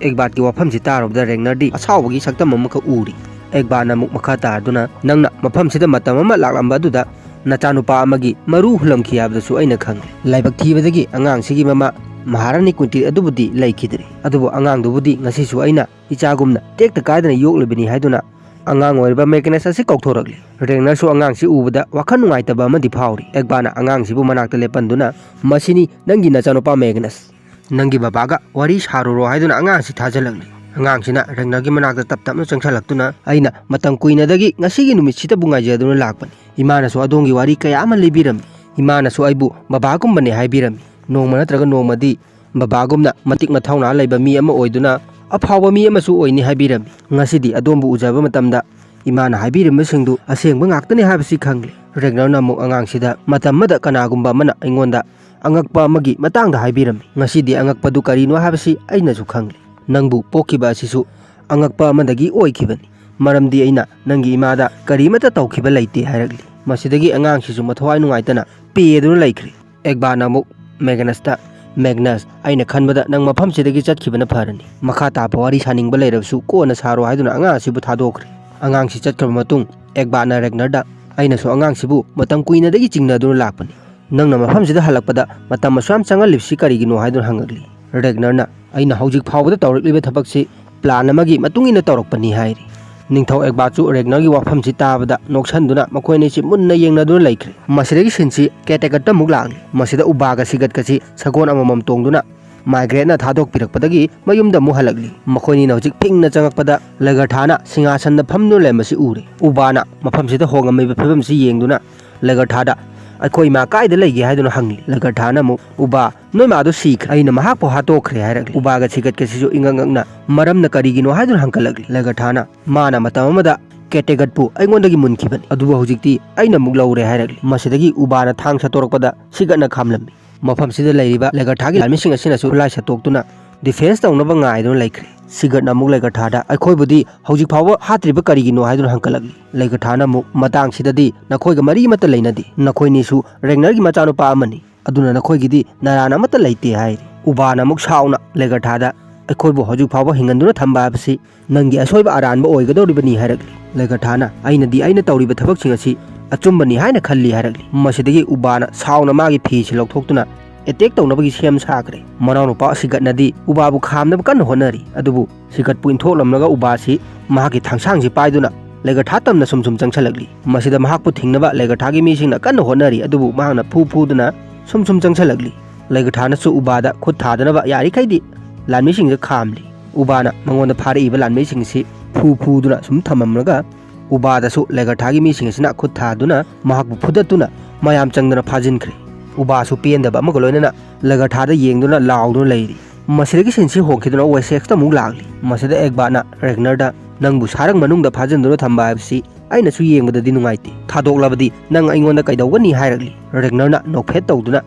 ꯑꯦꯒꯕꯥꯠꯀꯤ ꯋꯥꯐꯝꯁꯤ ꯇꯥꯔꯨꯕꯗ ꯔꯦꯒꯅꯔꯗꯤ ꯑꯁꯥꯎꯕꯒꯤ ꯁꯛꯇꯝ ꯑꯃꯈꯛ ꯎꯔꯤ꯫ ꯑꯦꯒꯕꯥꯠꯅ ꯑꯃꯨꯛ ꯃꯈꯥ ꯇꯥꯔꯗꯨꯅ, "ꯅꯪꯅ ꯃꯐꯝꯁꯤꯗ ꯃꯇꯝ ꯑꯃ ꯂꯥꯛꯂꯝꯕ ꯑꯗꯨꯗ ꯅꯆꯥꯅꯨꯄꯥ ꯑꯃꯒꯤ ꯃꯔꯨ ꯍꯨꯜꯂꯝꯈꯤ ꯍꯥꯏꯕꯗꯨꯁꯨ ꯑꯩꯅ ꯈꯪꯂꯦ꯫ ꯂꯥꯏꯕꯛ ꯊꯤꯕꯗꯒꯤ ꯑꯉꯥꯡꯁꯤꯒꯤ ꯃꯃꯥ ꯃꯍꯥꯔꯥꯅꯤ ꯀꯨꯟꯇꯤ ꯑꯗꯨꯕꯨꯗꯤ ꯂꯩꯈꯤꯗ꯭ꯔꯦ꯫ ꯑꯗꯨꯕꯨ ꯑꯉꯥꯡꯗꯨꯕꯨꯗꯤ ꯉꯁꯤꯁꯨ ꯑꯩꯅ ꯏꯆꯥꯒꯨꯝꯅ ꯇꯦꯛꯇ ꯀꯥꯏꯗꯅ ꯌꯣꯛꯂꯤꯕꯅꯤ" ꯍꯥꯏꯗꯨꯅ ꯑꯉꯥꯡ ꯑꯣꯏꯔꯤꯕ ꯃꯦꯒꯅꯁ ꯑꯁꯤ ꯀꯧꯊꯣꯔꯛꯂꯤ꯫ ꯔꯦꯒꯅꯔꯁꯨ ꯑꯉꯥꯡꯁꯤ ꯎꯕꯗ ꯋꯥꯈꯜ ꯅꯨꯡꯉꯥꯏꯇꯕ ꯑꯃꯗꯤ ꯐꯥꯎꯔꯤ꯫ ꯑꯦꯒꯕꯥꯅ ꯑꯉꯥꯡꯁꯤꯕꯨ ꯃꯅꯥꯛꯇ ꯂꯦꯞꯍꯟꯗꯨꯅ, "ꯃꯁꯤꯅꯤ ꯅꯪꯒꯤ ꯅꯆꯥꯅꯨꯄꯥ ꯃꯦꯒꯅꯁ꯫ ꯅꯪꯒꯤ ꯕꯕꯥꯒ ꯋꯥꯔꯤ ꯁꯥꯔꯨꯔꯣ" ꯍꯥꯏꯗꯨꯅ ꯑꯉꯥꯡꯁꯤ ꯊꯥꯖꯤꯜꯂꯛꯂꯤ꯫ ꯑꯉꯥꯡꯁꯤꯅ ꯔꯦꯒꯅꯔꯒꯤ ꯃꯅꯥꯛꯇ ꯇꯞ ꯇꯞꯅ ꯆꯪꯁꯤꯜꯂꯛꯇꯨꯅ, "ꯑꯩꯅ ꯃꯇꯝ ꯀꯨꯏꯅꯗꯒꯤ ꯉꯁꯤꯒꯤ ꯅꯨꯃꯤꯠꯁꯤꯗꯕꯨ ꯉꯥꯏꯖꯗꯨꯅ ꯂꯥꯛꯄꯅꯤ꯫ ꯏꯃꯥꯅꯁꯨ ꯑꯗꯣꯝꯒꯤ ꯋꯥꯔꯤ ꯀꯌꯥ ꯑꯃ ꯂꯤꯕꯤꯔꯝꯃꯤ꯫ ꯏꯃꯥꯅꯁꯨ ꯑꯩꯕꯨ ꯕꯕꯥꯒꯨꯝꯕꯅꯦ ꯍꯥꯏꯕꯤꯔꯝꯃꯤ꯫ ꯅꯣꯡꯃ ꯅꯠꯇ꯭ꯔꯒ ꯅꯣꯡꯃꯗꯤ ꯕꯕꯥꯒꯨꯝꯅ ꯃꯇꯤꯛ ꯃꯊꯧꯅꯥ ꯂꯩꯕ ꯃꯤ ꯑꯃ ꯑꯣꯏꯗꯨꯅ ꯑꯐꯥꯎꯕ ꯃꯤ ꯑꯃꯁꯨ ꯑꯣꯏꯅꯤ ꯍꯥꯏꯕꯤꯔꯝꯃꯤ꯫ ꯉꯁꯤꯗꯤ ꯑꯗꯣꯝꯕꯨ ꯎꯖꯕ ꯃꯇꯝꯗ ꯏꯃꯥꯅ ꯍꯥꯏꯕꯤꯔꯝꯕꯁꯤꯡꯗꯨ ꯑꯁꯦꯡꯕ ꯉꯥꯛꯇꯅꯤ ꯍꯥꯏꯕꯁꯤ ꯈꯪꯂꯦ꯫ ꯔꯦꯒꯅꯔꯅ ꯑꯃꯨꯛ ꯑꯉꯥꯡꯁꯤꯗ, "ꯃꯇꯝ ꯑꯃꯗ ꯀꯅꯥꯒꯨꯝꯕ ꯑꯃꯅ ꯑꯩꯉꯣꯟꯗ ꯑꯉꯛꯄ ꯑꯃꯒꯤ ꯃꯇꯥꯡꯗ ꯍꯥꯏꯕꯤꯔꯝꯃꯤ꯫ ꯉꯁꯤꯗꯤ ꯑꯉꯛꯄꯗꯨ ꯀꯔꯤꯅꯣ ꯍꯥꯏꯕꯁꯤ ꯑꯩꯅꯁꯨ ꯈꯪꯂꯦ꯫ ꯅꯪꯕꯨ ꯄꯣꯛꯈꯤꯕ ꯑꯁꯤꯁꯨ ꯑꯉꯛꯄ ꯑꯃꯗꯒꯤ ꯑꯣꯏꯈꯤꯕꯅꯤ, ꯃꯔꯝꯗꯤ ꯑꯩꯅ ꯅꯪꯒꯤ ꯏꯃꯥꯗ ꯀꯔꯤꯃꯠꯇ ꯇꯧꯈꯤꯕ ꯂꯩꯇꯦ" ꯍꯥꯏꯔꯛꯂꯤ꯫ ꯃꯁꯤꯗꯒꯤ ꯑꯉꯥꯡꯁꯤꯁꯨ ꯃꯊꯋꯥꯏ ꯅꯨꯡꯉꯥꯏꯇꯅ ꯄꯦꯗꯨꯅ ꯂꯩꯈ꯭ꯔꯦ꯫ ꯑꯦꯒꯕꯥꯅ ꯑꯃꯨꯛ ꯃꯦꯒꯅꯁꯇ, "ꯃꯦꯒꯅꯁ, ꯑꯩꯅ ꯈꯟꯕꯗ ꯅꯪ ꯃꯐꯝꯁꯤꯗꯒꯤ ꯆꯠꯈꯤꯕꯅ ꯐꯔꯅꯤ꯫ ꯃꯈꯥ ꯇꯥꯕ ꯋꯥꯔꯤ ꯁꯥꯅꯤꯡꯕ ꯂꯩꯔꯕꯁꯨ ꯀꯣꯟꯅ ꯁꯥꯔꯣ" ꯍꯥꯏꯗꯨꯅ ꯑꯉꯥꯡ ꯑꯁꯤꯕꯨ ꯊꯥꯗꯣꯛꯈ꯭ꯔꯦ꯫ ꯑꯉꯥꯡꯁꯤ ꯆꯠꯈ꯭ꯔꯕ ꯃꯇꯨꯡ ꯑꯦꯒꯕꯥꯅ ꯔꯦꯒꯅꯔꯗ, "ꯑꯩꯅꯁꯨ ꯑꯉꯥꯡꯁꯤꯕꯨ ꯃꯇꯝ ꯀꯨꯏꯅꯗꯒꯤ ꯆꯤꯡꯅꯗꯨꯅ ꯂꯥꯛꯄꯅꯤ꯫ ꯅꯪꯅ ꯃꯐꯝꯁꯤꯗ ꯍꯜꯂꯛꯄꯗ ꯃꯇꯝ ꯑꯁꯨꯛ ꯌꯥꯝ ꯆꯪꯍꯜꯂꯤꯕꯁꯤ ꯀꯔꯤꯒꯤꯅꯣ?" ꯍꯥꯏꯗꯨꯅ ꯍꯪꯉꯛꯂꯤ꯫ ꯔꯦꯒꯅꯔꯅ, "ꯑꯩꯅ ꯍꯧꯖꯤꯛ ꯐꯥꯎꯕꯗ ꯇꯧꯔꯛꯂꯤꯕ ꯊꯕꯛꯁꯤ ꯄ꯭ꯂꯥꯟ ꯑꯃꯒꯤ ꯃꯇꯨꯡ ꯏꯟꯅ ꯇꯧꯔꯛꯄꯅꯤ" ꯍꯥꯏꯔꯤ꯫ ꯅꯤꯡꯊꯧ ꯑꯦꯒꯕꯥꯁꯨ ꯔꯦꯒꯅꯔꯒꯤ ꯋꯥꯐꯝꯁꯤ ꯇꯥꯕꯗ ꯅꯣꯛꯁꯟꯗꯨꯅ ꯃꯈꯣꯏ ꯑꯅꯤꯁꯤ ꯃꯨꯟꯅ ꯌꯦꯡꯅꯗꯨꯅ ꯂꯩꯈ꯭ꯔꯦ꯫ ꯃꯁꯤꯗꯒꯤ ꯁꯤꯟꯁꯤ ꯀꯦꯇꯦꯒꯠꯇ ꯑꯃꯨꯛ ꯂꯥꯛꯂꯤ꯫ ꯃꯁꯤꯗ ꯎꯕꯥꯒ ꯁꯤꯒꯠꯀꯁꯤ ꯁꯒꯣꯜ ꯑꯃꯃꯝ ꯇꯣꯡꯗꯨꯅ ꯃꯥꯏꯒ꯭ꯔꯦꯠꯅ ꯊꯥꯗꯣꯛꯄꯤꯔꯛꯄꯗꯒꯤ ꯃꯌꯨꯝꯗ ꯑꯃꯨꯛ ꯍꯜꯂꯛꯂꯤ꯫ ꯃꯈꯣꯏꯅꯤꯅ ꯍꯧꯖꯤꯛ ꯐꯤꯡꯅ ꯆꯪꯉꯛꯄꯗ ꯂꯦꯒꯔꯊꯥꯅ ꯁꯤꯡꯍꯥꯁꯟꯗ ꯐꯝꯗꯨꯅ ꯂꯩꯔꯝꯕꯁꯤ ꯎꯔꯦ꯫ ꯎꯕꯥꯅ ꯃꯐꯝꯁꯤꯗ ꯍꯣꯡꯉꯝꯃꯤꯕ ꯐꯤꯕꯝꯁꯤ ꯌꯦꯡꯗꯨꯅ ꯂꯦꯒꯔꯊꯥꯗ, "ꯑꯩꯈꯣꯏ ꯏꯃꯥ ꯀꯥꯏꯗ ꯂꯩꯒꯦ?" ꯍꯥꯏꯗꯨꯅ ꯍꯪꯂꯤ꯫ ꯂꯦꯒꯔꯊꯥꯅ ꯑꯃꯨꯛ, "ꯎꯕꯥ, ꯅꯣꯏ ꯃꯥꯗꯣ ꯁꯤꯈ꯭ꯔꯦ꯫ ꯑꯩꯅ ꯃꯍꯥꯛꯄꯨ ꯍꯥꯠꯇꯣꯛꯈ꯭ꯔꯦ" ꯍꯥꯏꯔꯛꯂꯤ꯫ ꯎꯕꯥꯒ ꯁꯤꯒꯠꯀꯁꯤꯁꯨ ꯏꯉꯛ ꯉꯛꯅ ꯃꯔꯝꯅ ꯀꯔꯤꯒꯤꯅꯣ ꯍꯥꯏꯗꯨꯅ ꯍꯪꯒꯠꯂꯛꯂꯤ꯫ ꯂꯦꯒꯔꯊꯥꯅ, "ꯃꯥꯅ ꯃꯇꯝ ꯑꯃꯗ ꯀꯦꯇꯦꯒꯠꯄꯨ ꯑꯩꯉꯣꯟꯗꯒꯤ ꯃꯨꯟꯈꯤꯕꯅꯤ, ꯑꯗꯨꯕꯨ ꯍꯧꯖꯤꯛꯇꯤ ꯑꯩꯅ ꯑꯃꯨꯛ ꯂꯧꯔꯦ" ꯍꯥꯏꯔꯛꯂꯤ꯫ ꯃꯁꯤꯗꯒꯤ ꯎꯕꯥꯅ ꯊꯥꯡ ꯁꯠꯇꯣꯔꯛꯄꯗ ꯁꯤꯒꯠꯅ ꯈꯥꯝꯂꯝꯃꯤ꯫ ꯃꯐꯝꯁꯤꯗ ꯂꯩꯔꯤꯕ ꯂꯦꯒꯔꯊꯥꯒꯤ ꯂꯥꯟꯃꯤꯁꯤꯡ ꯑꯁꯤꯅꯁꯨ ꯈꯨꯠꯂꯥꯏ ꯁꯠꯇꯣꯛꯇꯨꯅ ꯗꯤꯐꯦꯟꯁ ꯇꯧꯅꯕ ꯉꯥꯏꯗꯨꯅ ꯂꯩꯈ꯭ꯔꯦ꯫ ꯁꯤꯒꯠꯅ ꯑꯃꯨꯛ ꯂꯦꯒꯔꯊꯥꯗ, "ꯑꯩꯈꯣꯏꯕꯨꯗꯤ ꯍꯧꯖꯤꯛ ꯐꯥꯎꯕ ꯍꯥꯠꯇ꯭ꯔꯤꯕ ꯀꯔꯤꯒꯤꯅꯣ?" ꯍꯥꯏꯗꯨꯅ ꯍꯪꯒꯠꯂꯛꯂꯤ꯫ ꯂꯦꯒꯔꯊꯥꯅ ꯑꯃꯨꯛ, "ꯃꯇꯥꯡꯁꯤꯗꯗꯤ ꯅꯈꯣꯏꯒ ꯃꯔꯤ ꯑꯃꯠꯇ ꯂꯩꯅꯗꯦ꯫ ꯅꯈꯣꯏꯅꯤꯁꯨ ꯔꯦꯒꯅꯔꯒꯤ ꯃꯆꯥꯅꯨꯄꯥ ꯑꯃꯅꯤ꯫ ꯑꯗꯨꯅ ꯅꯈꯣꯏꯒꯤꯗꯤ ꯅꯔꯥꯟ ꯑꯃꯠꯇ ꯂꯩꯇꯦ" ꯍꯥꯏꯔꯤ꯫ ꯎꯕꯥꯅ ꯑꯃꯨꯛ ꯁꯥꯎꯅ ꯂꯦꯒꯔꯊꯥꯗ, "ꯑꯩꯈꯣꯏꯕꯨ ꯍꯧꯖꯤꯛ ꯐꯥꯎꯕ ꯍꯤꯡꯍꯟꯗꯨꯅ ꯊꯝꯕ ꯍꯥꯏꯕꯁꯤ ꯅꯪꯒꯤ ꯑꯁꯣꯏꯕ ꯑꯔꯥꯟꯕ ꯑꯣꯏꯒꯗꯧꯔꯤꯕꯅꯤ" ꯍꯥꯏꯔꯛꯂꯤ꯫ ꯂꯦꯒꯔꯊꯥꯅ, "ꯑꯩꯅꯗꯤ ꯑꯩꯅ ꯇꯧꯔꯤꯕ ꯊꯕꯛꯁꯤꯡ ꯑꯁꯤ ꯑꯆꯨꯝꯕꯅꯤ ꯍꯥꯏꯅ ꯈꯜꯂꯤ" ꯍꯥꯏꯔꯛꯂꯤ꯫ ꯃꯁꯤꯗꯒꯤ ꯎꯕꯥꯅ ꯁꯥꯎꯅ ꯃꯥꯒꯤ ꯐꯤꯁꯤ ꯂꯧꯊꯣꯛꯇꯨꯅ ꯑꯦꯇꯦꯛ ꯇꯧꯅꯕꯒꯤ ꯁꯦꯝ ꯁꯥꯈ꯭ꯔꯦ꯫ ꯃꯅꯥꯎꯅꯨꯄꯥ ꯁꯤꯒꯠꯅꯗꯤ ꯎꯕꯥꯕꯨ ꯈꯥꯝꯅꯕ ꯀꯟꯅ ꯍꯣꯠꯅꯔꯤ, ꯑꯗꯨꯕꯨ ꯁꯤꯒꯠꯄꯨ ꯏꯟꯊꯣꯛꯂꯝꯂꯒ ꯎꯕꯥꯁꯤ ꯃꯍꯥꯛꯀꯤ ꯊꯥꯡꯁꯥꯡꯁꯤ ꯄꯥꯏꯗꯨꯅ ꯂꯦꯒꯔꯊꯥ ꯇꯝꯅ ꯁꯨꯝ ꯁꯨꯝ ꯆꯪꯁꯤꯜꯂꯛꯂꯤ꯫ ꯃꯁꯤꯗ ꯃꯍꯥꯛꯄꯨ ꯊꯤꯡꯅꯕ ꯂꯦꯒꯔꯊꯥꯒꯤ ꯃꯤꯁꯤꯡꯅ ꯀꯟꯅ ꯍꯣꯠꯅꯔꯤ, ꯑꯗꯨꯕꯨ ꯃꯍꯥꯛꯅ ꯐꯨ ꯐꯨꯗꯨꯅ ꯁꯨꯝ ꯁꯨꯝ ꯆꯪꯁꯤꯜꯂꯛꯂꯤ꯫ ꯂꯦꯒꯔꯊꯥꯅꯁꯨ ꯎꯕꯥꯗ ꯈꯨꯠ ꯊꯥꯗꯅꯕ ꯌꯥꯔꯤꯈꯩꯗꯤ ꯂꯥꯟꯃꯤꯁꯤꯡꯁꯦ ꯈꯥꯝꯂꯤ꯫ ꯎꯕꯥꯅ ꯃꯉꯣꯟꯗ ꯐꯥꯔꯛꯏꯕ ꯂꯥꯟꯃꯤꯁꯤꯡꯁꯤ ꯐꯨ ꯐꯨꯗꯨꯅ ꯁꯨꯝ ꯊꯝꯃꯝꯂꯒ ꯎꯕꯥꯗꯁꯨ ꯂꯦꯒꯔꯊꯥꯒꯤ ꯃꯤꯁꯤꯡ ꯑꯁꯤꯅ ꯈꯨꯠ ꯊꯥꯗꯨꯅ ꯃꯍꯥꯛꯄꯨ ꯐꯨꯗꯠꯇꯨꯅ ꯃꯌꯥꯝ ꯆꯪꯗꯅ ꯐꯥꯖꯤꯟꯈ꯭ꯔꯦ꯫ ꯎꯕꯥꯁꯨ ꯄꯦꯟꯗꯕ ꯑꯃꯒ ꯂꯣꯏꯅꯅ ꯂꯦꯒꯔꯊꯥꯗ ꯌꯦꯡꯗꯨꯅ ꯂꯥꯎꯗꯨꯅ ꯂꯩꯔꯤ꯫ ꯃꯁꯤꯗꯒꯤ ꯁꯤꯟꯁꯤ ꯍꯣꯡꯈꯤꯗꯨꯅ ꯋꯦꯁꯦꯛꯁꯇ ꯑꯃꯨꯛ ꯂꯥꯛꯂꯤ꯫ ꯃꯁꯤꯗ ꯑꯦꯒꯕꯥꯅ ꯔꯦꯒꯅꯔꯗ, "ꯅꯪꯕꯨ ꯁꯥꯔꯪ ꯃꯅꯨꯡꯗ ꯐꯥꯖꯤꯟꯗꯨꯅ ꯊꯝꯕ ꯍꯥꯏꯕꯁꯤ ꯑꯩꯅꯁꯨ ꯌꯦꯡꯕꯗꯗꯤ ꯅꯨꯡꯉꯥꯏꯇꯦ꯫ ꯊꯥꯗꯣꯛꯂꯕꯗꯤ ꯅꯪ ꯑꯩꯉꯣꯟꯗ ꯀꯩꯗꯧꯒꯅꯤ?" ꯍꯥꯏꯔꯛꯂꯤ꯫ ꯔꯦꯒꯅꯔꯅ ꯅꯣꯛꯐꯦꯠ ꯇꯧꯗꯨꯅ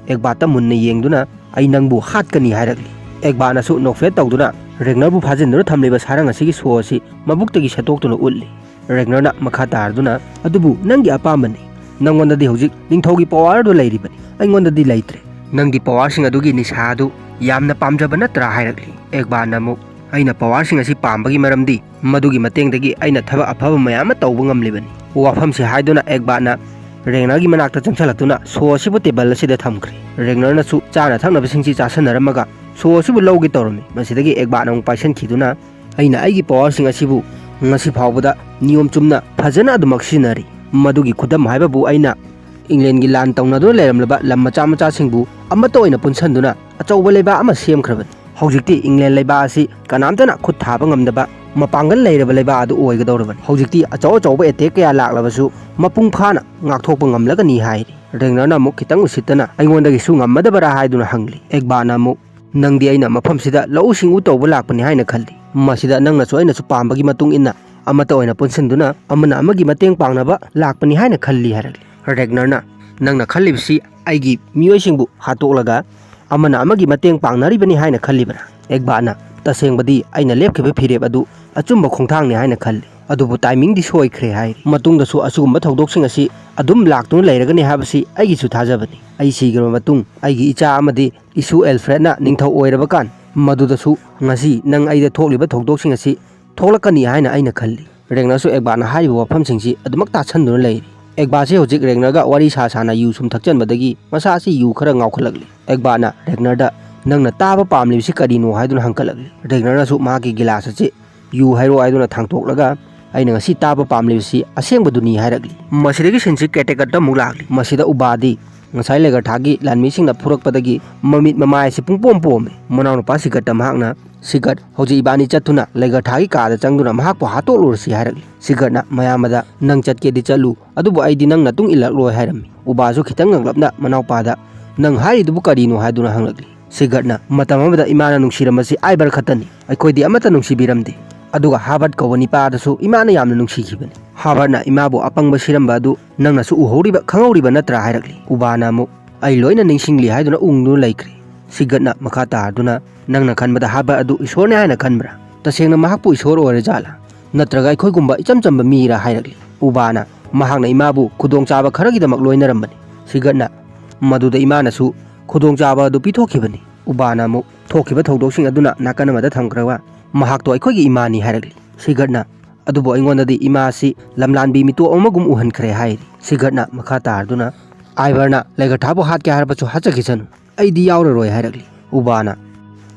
ꯑꯦꯒꯕꯥꯠꯇ ꯃꯨꯟꯅ ꯌꯦꯡꯗꯨꯅ, "ꯑꯩ ꯅꯪꯕꯨ ꯍꯥꯠꯀꯅꯤ" ꯍꯥꯏꯔꯛꯂꯤ꯫ ꯑꯦꯒꯕꯥꯠꯅꯁꯨ ꯅꯣꯛꯐꯦꯠ ꯇꯧꯗꯨꯅ ꯔꯦꯒꯅꯔꯕꯨ ꯐꯥꯖꯤꯟꯗꯨꯅ ꯊꯝꯂꯤꯕ ꯁꯥꯔꯪ ꯑꯁꯤꯒꯤ ꯁꯣ ꯑꯁꯤ ꯃꯕꯨꯛꯇꯒꯤ ꯁꯦꯠꯇꯣꯛꯇꯨꯅ ꯎꯠꯂꯤ꯫ ꯔꯦꯒꯅꯔꯅ ꯃꯈꯥ ꯇꯥꯔꯗꯨꯅ, "ꯑꯗꯨꯕꯨ ꯅꯪꯒꯤ ꯑꯄꯥꯝꯕꯅꯤ꯫ ꯅꯪꯉꯣꯟꯗꯗꯤ ꯍꯧꯖꯤꯛ ꯅꯤꯡꯊꯧꯒꯤ ꯄꯋꯥꯔꯗꯨ ꯂꯩꯔꯤꯕꯅꯤ, ꯑꯩꯉꯣꯟꯗꯗꯤ ꯂꯩꯇ꯭ꯔꯦ꯫ ꯅꯪꯒꯤ ꯄꯋꯥꯔꯁꯤꯡ ꯑꯗꯨꯒꯤ ꯅꯤꯁꯥ ꯑꯗꯨ ꯌꯥꯝꯅ ꯄꯥꯝꯖꯕ ꯅꯠꯇ꯭ꯔꯥ?" ꯍꯥꯏꯔꯛꯂꯤ꯫ ꯑꯦꯒꯕꯥꯠꯅ ꯑꯃꯨꯛ, "ꯑꯩꯅ ꯄꯋꯥꯔꯁꯤꯡ ꯑꯁꯤ ꯄꯥꯝꯕꯒꯤ ꯃꯔꯝꯗꯤ ꯃꯗꯨꯒꯤ ꯃꯇꯦꯡꯗꯒꯤ ꯑꯩꯅ ꯊꯕꯛ ꯑꯐꯕ ꯃꯌꯥꯝ ꯑꯃ ꯇꯧꯕ ꯉꯝꯂꯤꯕꯅꯤ"꯫ ꯋꯥꯐꯝꯁꯤ ꯍꯥꯏꯗꯨꯅ ꯑꯦꯒꯕꯥꯠꯅ ꯔꯦꯒꯅꯔꯒꯤ ꯃꯅꯥꯛꯇ ꯆꯪꯁꯤꯜꯂꯛꯇꯨꯅ ꯁꯣ ꯑꯁꯤꯕꯨ ꯇꯦꯕꯜ ꯑꯁꯤꯗ ꯊꯝꯈ꯭ꯔꯦ꯫ ꯔꯦꯒꯅꯔꯅꯁꯨ ꯆꯥꯅ ꯊꯛꯅꯕꯁꯤꯡꯁꯤ ꯆꯥꯁꯤꯟꯅꯔꯝꯃꯒ ꯁꯣ ꯑꯁꯤꯕꯨ ꯂꯧꯒꯦ ꯇꯧꯔꯝꯃꯤ꯫ ꯃꯁꯤꯗꯒꯤ ꯑꯦꯒꯕꯥꯠꯅ ꯑꯃꯨꯛ ꯄꯥꯏꯁꯤꯟꯈꯤꯗꯨꯅ, "ꯑꯩꯅ ꯑꯩꯒꯤ ꯄꯋꯥꯔꯁꯤꯡ ꯑꯁꯤꯕꯨ ꯉꯁꯤ ꯐꯥꯎꯕꯗ ꯅꯤꯌꯣꯝ ꯆꯨꯝꯅ ꯐꯖꯅ ꯑꯗꯨꯃꯛ ꯁꯤꯖꯤꯟꯅꯔꯤ꯫ ꯃꯗꯨꯒꯤ ꯈꯨꯗꯝ ꯍꯥꯏꯕꯕꯨ ꯑꯩꯅ ꯏꯪꯂꯦꯟꯒꯤ ꯂꯥꯟ ꯇꯧꯅꯗꯨꯅ ꯂꯩꯔꯝꯂꯕ ꯂꯝ ꯃꯆꯥ ꯃꯆꯥꯁꯤꯡꯕꯨ ꯑꯃꯠꯇ ꯑꯣꯏꯅ ꯄꯨꯟꯁꯤꯟꯗꯨꯅ ꯑꯆꯧꯕ ꯂꯩꯕꯥꯛ ꯑꯃ ꯁꯦꯝꯈ꯭ꯔꯕꯅꯤ꯫ ꯍꯧꯖꯤꯛꯇꯤ ꯏꯪꯂꯦꯟ ꯂꯩꯕꯥꯛ ꯑꯁꯤ ꯀꯅꯥꯝꯇꯅ ꯈꯨꯠ ꯊꯥꯕ ꯉꯝꯗꯕ ꯃꯄꯥꯡꯒꯜ ꯂꯩꯔꯕ ꯂꯩꯕꯥꯛ ꯑꯗꯨ ꯑꯣꯏꯒꯗꯧꯔꯕꯅꯤ꯫ ꯍꯧꯖꯤꯛꯇꯤ ꯑꯆꯧ ꯑꯆꯧꯕ ꯑꯦꯇꯦꯛ ꯀꯌꯥ ꯂꯥꯛꯂꯕꯁꯨ ꯃꯄꯨꯡ ꯐꯥꯅ ꯉꯥꯛꯊꯣꯛꯄ ꯉꯝꯂꯒꯅꯤ" ꯍꯥꯏꯔꯤ꯫ ꯔꯦꯒꯅꯔꯅ ꯑꯃꯨꯛ ꯈꯤꯇꯪ ꯎꯁꯤꯠꯇꯅ, "ꯑꯩꯉꯣꯟꯗꯒꯤꯁꯨ ꯉꯝꯃꯗꯕꯔꯥ?" ꯍꯥꯏꯗꯨꯅ ꯍꯪꯂꯤ꯫ ꯑꯦꯒꯕꯥꯠꯅ ꯑꯃꯨꯛ, "ꯅꯪꯗꯤ ꯑꯩꯅ ꯃꯐꯝꯁꯤꯗ ꯂꯧꯎ ꯁꯤꯡꯎ ꯇꯧꯕ ꯂꯥꯛꯄꯅꯤ ꯍꯥꯏꯅ ꯈꯜꯂꯤ꯫ ꯃꯁꯤꯗ ꯅꯪꯅꯁꯨ ꯑꯩꯅꯁꯨ ꯄꯥꯝꯕꯒꯤ ꯃꯇꯨꯡ ꯏꯟꯅ ꯑꯃꯠꯇ ꯑꯣꯏꯅ ꯄꯨꯟꯁꯤꯟꯗꯨꯅ ꯑꯃꯅ ꯑꯃꯒꯤ ꯃꯇꯦꯡ ꯄꯥꯡꯅꯕ ꯂꯥꯛꯄꯅꯤ ꯍꯥꯏꯅ ꯈꯜꯂꯤ" ꯍꯥꯏꯔꯛꯂꯤ꯫ ꯔꯦꯒꯅꯔꯅ, "ꯅꯪꯅ ꯈꯜꯂꯤꯕꯁꯤ ꯑꯩꯒꯤ ꯃꯤꯑꯣꯏꯁꯤꯡꯕꯨ ꯍꯥꯠꯇꯣꯛꯂꯒ ꯑꯃꯅ ꯑꯃꯒꯤ ꯃꯇꯦꯡ ꯄꯥꯡꯅꯔꯤꯕꯅꯤ ꯍꯥꯏꯅ ꯈꯜꯂꯤꯕ꯭ꯔꯥ?" ꯑꯦꯒꯕꯥꯠꯅ, "ꯇꯁꯦꯡꯕꯗꯤ ꯑꯩꯅ ꯂꯦꯞꯈꯤꯕ ꯐꯤꯔꯦꯞ ꯑꯗꯨ ꯑꯆꯨꯝꯕ ꯈꯣꯡꯊꯥꯡꯅꯤ ꯍꯥꯏꯅ ꯈꯜꯂꯤ꯫ ꯑꯗꯨꯕꯨ ꯇꯥꯏꯃꯤꯡꯗꯤ ꯁꯣꯏꯈ꯭ꯔꯦ" ꯍꯥꯏ꯫ "ꯃꯇꯨꯡꯗꯁꯨ ꯑꯁꯤꯒꯨꯝꯕ ꯊꯧꯗꯣꯛꯁꯤꯡ ꯑꯁꯤ ꯑꯗꯨꯝ ꯂꯥꯛꯇꯨꯅ ꯂꯩꯔꯒꯅꯤ ꯍꯥꯏꯕꯁꯤ ꯑꯩꯒꯤꯁꯨ ꯊꯥꯖꯕꯅꯤ꯫ ꯑꯩ ꯁꯤꯈ꯭ꯔꯕ ꯃꯇꯨꯡ ꯑꯩꯒꯤ ꯏꯆꯥ ꯑꯃꯗꯤ ꯏꯁꯨ ꯑꯦꯜꯐ꯭ꯔꯦꯗꯅ ꯅꯤꯡꯊꯧ ꯑꯣꯏꯔꯕ ꯀꯥꯟ ꯃꯗꯨꯗꯁꯨ ꯉꯁꯤ ꯅꯪ ꯑꯩꯗ ꯊꯣꯛꯂꯤꯕ ꯊꯧꯗꯣꯛꯁꯤꯡ ꯑꯁꯤ ꯊꯣꯛꯂꯛꯀꯅꯤ ꯍꯥꯏꯅ ꯑꯩꯅ ꯈꯜꯂꯤ"꯫ ꯔꯦꯒꯅꯔꯁꯨ ꯑꯦꯒꯕꯥꯠꯅ ꯍꯥꯏꯔꯤꯕ ꯋꯥꯐꯝꯁꯤꯡꯁꯤ ꯑꯗꯨꯃꯛ ꯇꯥꯁꯟꯗꯨꯅ ꯂꯩꯔꯤ꯫ ꯑꯦꯒꯕꯥꯠꯁꯤ ꯍꯧꯖꯤꯛ ꯔꯦꯒꯅꯔꯒ ꯋꯥꯔꯤ ꯁꯥ ꯁꯥꯅ ꯌꯨ ꯁꯨꯝ ꯊꯛꯆꯟꯕꯗꯒꯤ ꯃꯁꯥ ꯑꯁꯤ ꯌꯨ ꯈꯔ ꯉꯥꯎꯈꯠꯂꯛꯂꯤ꯫ ꯑꯦꯒꯕꯥꯠꯅ ꯔꯦꯒꯅꯔꯗ, "ꯅꯪꯅ ꯇꯥꯕ ꯄꯥꯝꯂꯤꯕꯁꯤ ꯀꯔꯤꯅꯣ?" ꯍꯥꯏꯗꯨꯅ ꯍꯪꯀꯠꯂꯛꯂꯤ꯫ ꯔꯦꯒꯅꯔꯅꯁꯨ ꯃꯍꯥꯛꯀꯤ ꯒꯤꯂꯥꯁ ꯑꯁꯤ "ꯌꯨ ꯍꯥꯏꯔꯣ" ꯍꯥꯏꯗꯨꯅ ꯊꯥꯡꯇꯣꯛꯂꯒ, "ꯑꯩꯅ ꯉꯁꯤ ꯇꯥꯕ ꯄꯥꯝꯂꯤꯕꯁꯤ ꯑꯁꯦꯡꯕꯗꯨꯅꯤ" ꯍꯥꯏꯔꯛꯂꯤ꯫ ꯃꯁꯤꯗꯒꯤ ꯁꯤꯟꯁꯤ ꯀꯦꯇꯦꯀꯠꯇ ꯑꯃꯨꯛ ꯂꯥꯛꯂꯤ꯫ ꯃꯁꯤꯗ ꯎꯕꯥꯗꯤ ꯉꯁꯥꯏ ꯂꯦꯒꯔꯊꯥꯒꯤ ꯂꯥꯟꯃꯤꯁꯤꯡꯅ ꯐꯨꯔꯛꯄꯗꯒꯤ ꯃꯃꯤꯠ ꯃꯃꯥꯏ ꯑꯁꯤ ꯄꯨꯡꯄꯣꯝ ꯄꯣꯝꯃꯤ꯫ ꯃꯅꯥꯎꯅꯨꯄꯥ ꯁꯤꯒꯠꯇ ꯃꯍꯥꯛꯅ, "ꯁꯤꯒꯠ, ꯍꯧꯖꯤꯛ ꯏꯕꯥꯅꯤ ꯆꯠꯇꯨꯅ ꯂꯦꯒꯔꯊꯥꯒꯤ ꯀꯥꯗ ꯆꯪꯗꯨꯅ ꯃꯍꯥꯛꯄꯨ ꯍꯥꯠꯇꯣꯛꯂꯨꯔꯁꯤ" ꯍꯥꯏꯔꯛꯂꯤ꯫ ꯁꯤꯒꯠꯅ ꯃꯌꯥꯝꯕꯗ, "ꯅꯪ ꯆꯠꯀꯦꯗꯤ ꯆꯠꯂꯨ, ꯑꯗꯨꯕꯨ ꯑꯩꯗꯤ ꯅꯪ ꯅꯇꯨꯡ ꯏꯜꯂꯛꯂꯣꯏ" ꯍꯥꯏꯔꯝꯃꯤ꯫ ꯎꯕꯥꯁꯨ ꯈꯤꯇꯪ ꯉꯛꯂꯞꯅ ꯃꯅꯥꯎꯄꯥꯗ, "ꯅꯪ ꯍꯥꯏꯔꯤꯗꯨꯕꯨ ꯀꯔꯤꯅꯣ?" ꯍꯥꯏꯗꯨꯅ ꯍꯪꯂꯛꯂꯤ꯫ ꯁꯤꯒꯠꯅ, "ꯃꯇꯝ ꯑꯃꯗ ꯏꯃꯥꯅ ꯅꯨꯡꯁꯤꯔꯝꯕꯁꯤ ꯑꯥꯏꯕꯔ ꯈꯛꯇꯅꯤ꯫ ꯑꯩꯈꯣꯏꯗꯤ ꯑꯃꯠꯇ ꯅꯨꯡꯁꯤꯕꯤꯔꯝꯗꯦ꯫ ꯑꯗꯨꯒ ꯍꯥꯔꯕꯔꯠ ꯀꯧꯕ ꯅꯤꯄꯥꯗꯁꯨ ꯏꯃꯥꯅ ꯌꯥꯝꯅ ꯅꯨꯡꯁꯤꯈꯤꯕꯅꯤ꯫ ꯍꯥꯔꯕꯔꯠꯅ ꯏꯃꯥꯕꯨ ꯑꯄꯪꯕ ꯁꯤꯔꯝꯕ ꯑꯗꯨ ꯅꯪꯅꯁꯨ ꯎꯍꯧꯔꯤꯕ, ꯈꯪꯍꯧꯔꯤꯕ ꯅꯠꯇ꯭ꯔꯥ ꯍꯥꯏꯔꯛꯂꯤ꯫ ꯎꯕꯥꯅ ꯑꯃꯨꯛ, "ꯑꯩ ꯂꯣꯏꯅ ꯅꯤꯡꯁꯤꯡꯂꯤ" ꯍꯥꯏꯗꯨꯅ ꯎꯪꯗꯨꯅ ꯂꯩꯈ꯭ꯔꯦ꯫ ꯁꯤꯒꯠꯅ ꯃꯈꯥ ꯇꯥꯔꯗꯨꯅ, "ꯅꯪꯅ ꯈꯟꯕꯗ ꯍꯥꯔꯕꯔꯠ ꯑꯗꯨ ꯏꯁꯣꯔꯅꯤ ꯍꯥꯏꯅ ꯈꯟꯕ꯭ꯔꯥ? ꯇꯁꯦꯡꯅ ꯃꯍꯥꯛꯄꯨ ꯏꯁꯣꯔ ꯑꯣꯏꯔꯖꯥꯠꯂꯥ? ꯅꯠꯇ꯭ꯔꯒ ꯑꯩꯈꯣꯏꯒꯨꯝꯕ ꯏꯆꯝ ꯆꯝꯕ ꯃꯤꯔꯥ?" ꯍꯥꯏꯔꯛꯂꯤ꯫ ꯎꯕꯥꯅ, "ꯃꯍꯥꯛꯅ ꯏꯃꯥꯕꯨ ꯈꯨꯗꯣꯡꯆꯥꯕ ꯈꯔꯒꯤꯗꯃꯛ ꯂꯣꯏꯅꯔꯝꯕꯅꯤ꯫" ꯁꯤꯒꯠꯅ, "ꯃꯗꯨꯗ ꯏꯃꯥꯅꯁꯨ ꯈꯨꯗꯣꯡꯆꯥꯕ ꯑꯗꯨ ꯄꯤꯊꯣꯛꯈꯤꯕꯅꯤ꯫" ꯎꯕꯥꯅ ꯑꯃꯨꯛ, "ꯊꯣꯛꯈꯤꯕ ꯊꯧꯗꯣꯛꯁꯤꯡ ꯑꯗꯨꯅ ꯅꯥꯀꯟ ꯑꯃꯗ ꯊꯝꯈ꯭ꯔꯒ, ꯃꯍꯥꯛꯇꯣ ꯑꯩꯈꯣꯏꯒꯤ ꯏꯃꯥꯅꯤ" ꯍꯥꯏꯔꯛꯂꯤ꯫ ꯁꯤꯒꯠꯅ, "ꯑꯗꯨꯕꯨ ꯑꯩꯉꯣꯟꯗꯗꯤ ꯏꯃꯥ ꯑꯁꯤ ꯂꯝꯂꯥꯟꯕꯤ ꯃꯤꯇꯣꯞ ꯑꯃꯒꯨꯝ ꯎꯍꯟꯈ꯭ꯔꯦ" ꯍꯥꯏꯔꯤ꯫ ꯁꯤꯒꯠꯅ ꯃꯈꯥ ꯇꯥꯔꯗꯨꯅ, "ꯑꯥꯏꯚꯔꯅ ꯂꯩꯒꯊꯥꯕꯨ ꯍꯥꯠꯀꯦ ꯍꯥꯏꯔꯕꯁꯨ ꯍꯥꯠꯆꯈꯤꯁꯅꯨ, ꯑꯩꯗꯤ ꯌꯥꯎꯔꯔꯣꯏ" ꯍꯥꯏꯔꯛꯂꯤ꯫ ꯎꯕꯥꯅ,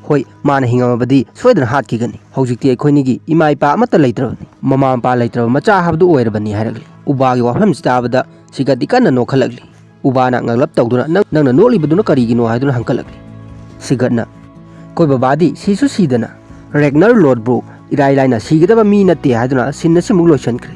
"ꯍꯣꯏ, ꯃꯥꯅ ꯍꯤꯡꯉꯝꯃꯕꯗꯤ ꯁꯣꯏꯗꯅ ꯍꯥꯠꯈꯤꯒꯅꯤ꯫ ꯍꯧꯖꯤꯛꯇꯤ ꯑꯩꯈꯣꯏꯅꯤꯒꯤ ꯏꯃꯥ ꯏꯄꯥ ꯑꯃꯠꯇ ꯂꯩꯇ꯭ꯔꯕꯅꯤ, ꯃꯃꯥ ꯃꯄꯥ ꯂꯩꯇ꯭ꯔꯕ ꯃꯆꯥ ꯍꯥꯏꯕꯗꯨ ꯑꯣꯏꯔꯕꯅꯤ" ꯍꯥꯏꯔꯛꯂꯤ꯫ ꯎꯕꯥꯒꯤ ꯋꯥꯐꯝꯁꯤ ꯇꯥꯕꯗ ꯁꯤꯒꯠꯇꯤ ꯀꯟꯅ ꯅꯣꯛꯈꯠꯂꯛꯂꯤ꯫ ꯎꯕꯥꯅ ꯉꯛꯂꯞ ꯇꯧꯗꯨꯅ, "ꯅꯪ, ꯅꯪꯅ ꯅꯣꯛꯂꯤꯕꯗꯨꯅ ꯀꯔꯤꯒꯤꯅꯣ?" ꯍꯥꯏꯗꯨꯅ ꯍꯪꯀꯠꯂꯛꯂꯤ꯫ ꯁꯤꯒꯠꯅ, "ꯑꯩꯈꯣꯏ ꯕꯕꯥꯗꯤ ꯁꯤꯁꯨ ꯁꯤꯗꯅ ꯔꯦꯒꯅꯔ ꯂꯣꯗꯕ꯭ꯔꯨ ꯏꯔꯥꯏ ꯂꯥꯏꯅ ꯁꯤꯒꯗꯕ ꯃꯤ ꯅꯠꯇꯦ" ꯍꯥꯏꯗꯨꯅ ꯁꯤꯟ ꯑꯁꯤꯃꯨꯛ ꯂꯣꯏꯁꯤꯟꯈ꯭ꯔꯦ꯫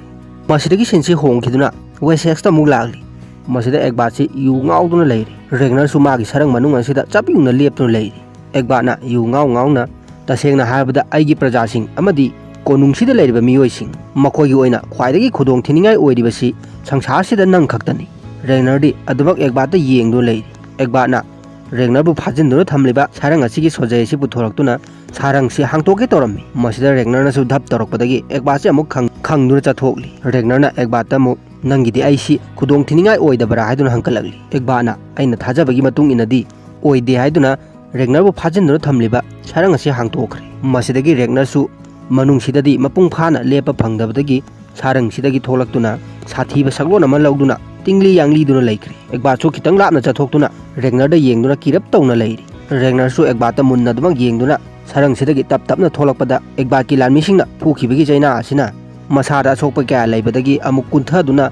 ꯃꯁꯤꯗꯒꯤ ꯁꯤꯟꯁꯤ ꯍꯣꯡꯈꯤꯗꯨꯅ ꯋꯦꯁꯦꯛꯁꯇ ꯑꯃꯨꯛ ꯂꯥꯛꯂꯤ꯫ ꯃꯁꯤꯗ ꯑꯦꯛꯕꯥꯠꯁꯤ ꯌꯨ ꯉꯥꯎꯗꯨꯅ ꯂꯩꯔꯤ꯫ ꯔꯦꯒꯅꯔꯁꯨ ꯃꯥꯒꯤ ꯁꯔꯪ ꯃꯅꯨꯡ ꯑꯁꯤꯗ ꯆꯞ ꯌꯨꯡꯅ ꯂꯦꯞꯇꯨꯅ ꯂꯩꯔꯤ꯫ ꯑꯦꯛꯕꯥꯠꯅ ꯌꯨ ꯉꯥꯎ ꯉꯥꯎꯅ, "ꯇꯁꯦꯡꯅ ꯍꯥꯏꯔꯕꯗ, ꯑꯩꯒꯤ ꯄ꯭ꯔꯖꯥꯁꯤꯡ ꯑꯃꯗꯤ ꯀꯣꯅꯨꯡꯁꯤꯗ ꯂꯩꯔꯤꯕ ꯃꯤꯑꯣꯏꯁꯤꯡ, ꯃꯈꯣꯏꯒꯤ ꯑꯣꯏꯅ ꯈ꯭ꯋꯥꯏꯗꯒꯤ ꯈꯨꯗꯣꯡ ꯊꯤꯅꯤꯡꯉꯥꯏ ꯑꯣꯏꯔꯤꯕꯁꯤ ꯁꯪꯁꯥꯔꯁꯤꯗ ꯅꯪ ꯈꯛꯇꯅꯤ꯫" ꯔꯦꯒꯅꯔꯗꯤ ꯑꯗꯨꯃꯛ ꯑꯦꯛꯕꯥꯠꯇ ꯌꯦꯡꯗꯨꯅ ꯂꯩꯔꯤ꯫ ꯑꯦꯛꯕꯥꯠꯅ ꯔꯦꯒꯅꯔꯕꯨ ꯐꯥꯖꯤꯟꯗꯨꯅ ꯊꯝꯂꯤꯕ ꯁꯥꯔꯪ ꯑꯁꯤꯒꯤ ꯁꯣꯖꯩ ꯑꯁꯤ ꯄꯨꯊꯣꯔꯛꯇꯨꯅ ꯁꯥꯔꯪꯁꯤ ꯍꯥꯡꯇꯣꯛꯀꯦ ꯇꯧꯔꯝꯃꯤ꯫ ꯃꯁꯤꯗ ꯔꯦꯒꯅꯔꯅꯁꯨ ꯙꯞ ꯇꯧꯔꯛꯄꯗꯒꯤ ꯑꯦꯛꯕꯥꯠꯁꯤ ꯑꯃꯨꯛ ꯈꯪ-, ꯈꯪꯗꯨꯅ ꯆꯠꯊꯣꯛꯂꯤ꯫ ꯔꯦꯒꯅꯔꯅ ꯑꯦꯛꯕꯥꯠꯇ ꯑꯃꯨꯛ, "ꯅꯪꯒꯤꯗꯤ ꯑꯩꯁꯤ ꯈꯨꯗꯣꯡ ꯊꯤꯅꯤꯡꯉꯥꯏ ꯑꯣꯏꯗꯕ꯭ꯔꯥ?" ꯍꯥꯏꯗꯨꯅ ꯍꯪꯀꯠꯂꯛꯂꯤ꯫ ꯑꯦꯛꯕꯥꯠꯅ, "ꯑꯩꯅ ꯊꯥꯖꯕꯒꯤ ꯃꯇꯨꯡ ꯏꯟꯅꯗꯤ ꯑꯣꯏꯗꯦ" ꯍꯥꯏꯗꯨꯅ ꯔꯦꯒꯅꯔꯕꯨ ꯐꯥꯖꯤꯟꯗꯨꯅ ꯊꯝꯂꯤꯕ ꯁꯥꯔꯪ ꯑꯁꯤ ꯍꯥꯡꯇꯣꯛꯈ꯭ꯔꯦ꯫ ꯃꯁꯤꯗꯒꯤ ꯔꯦꯒꯅꯔꯁꯨ ꯃꯅꯨꯡꯁꯤꯗꯗꯤ ꯃꯄꯨꯡ ꯐꯥꯅ ꯂꯦꯞꯄ ꯐꯪꯗꯕꯗꯒꯤ ꯁꯥꯔꯪꯁꯤꯗꯒꯤ ꯊꯣꯛꯂꯛꯇꯨꯅ ꯁꯥꯊꯤꯕ ꯁꯛꯂꯣꯟ ꯑꯃ ꯂꯧꯗꯨꯅ ꯇꯤꯡꯂꯤ ꯌꯥꯡꯂꯤꯗꯨꯅ ꯂꯩꯈ꯭ꯔꯦ꯫ ꯑꯦꯛꯕꯥꯠꯁꯨ ꯈꯤꯇꯪ ꯂꯥꯞꯅ ꯆꯠꯊꯣꯛꯇꯨꯅ ꯔꯦꯒꯅꯔꯗ ꯌꯦꯡꯗꯨꯅ ꯀꯤꯔꯞ ꯇꯧꯅ ꯂꯩꯔꯤ꯫ ꯔꯦꯒꯅꯔꯁꯨ ꯑꯦꯛꯕꯥꯠꯇ ꯃꯨꯟꯅ ꯑꯗꯨꯃꯛ ꯌꯦꯡꯗꯨꯅ ꯁꯥꯔꯪꯁꯤꯗꯒꯤ ꯇꯞ ꯇꯞꯅ ꯊꯣꯛꯂꯛꯄꯗ ꯑꯦꯛꯕꯥꯠꯀꯤ ꯂꯥꯟꯃꯤꯁꯤꯡꯅ ꯐꯨꯈꯤꯕꯒꯤ ꯆꯩꯅꯥ ꯑꯁꯤꯅ ꯃꯁꯥꯗ ꯑꯁꯣꯛꯄ ꯀꯌꯥ ꯂꯩꯕꯗꯒꯤ ꯑꯃꯨꯛ ꯀꯨꯟꯊꯗꯨꯅ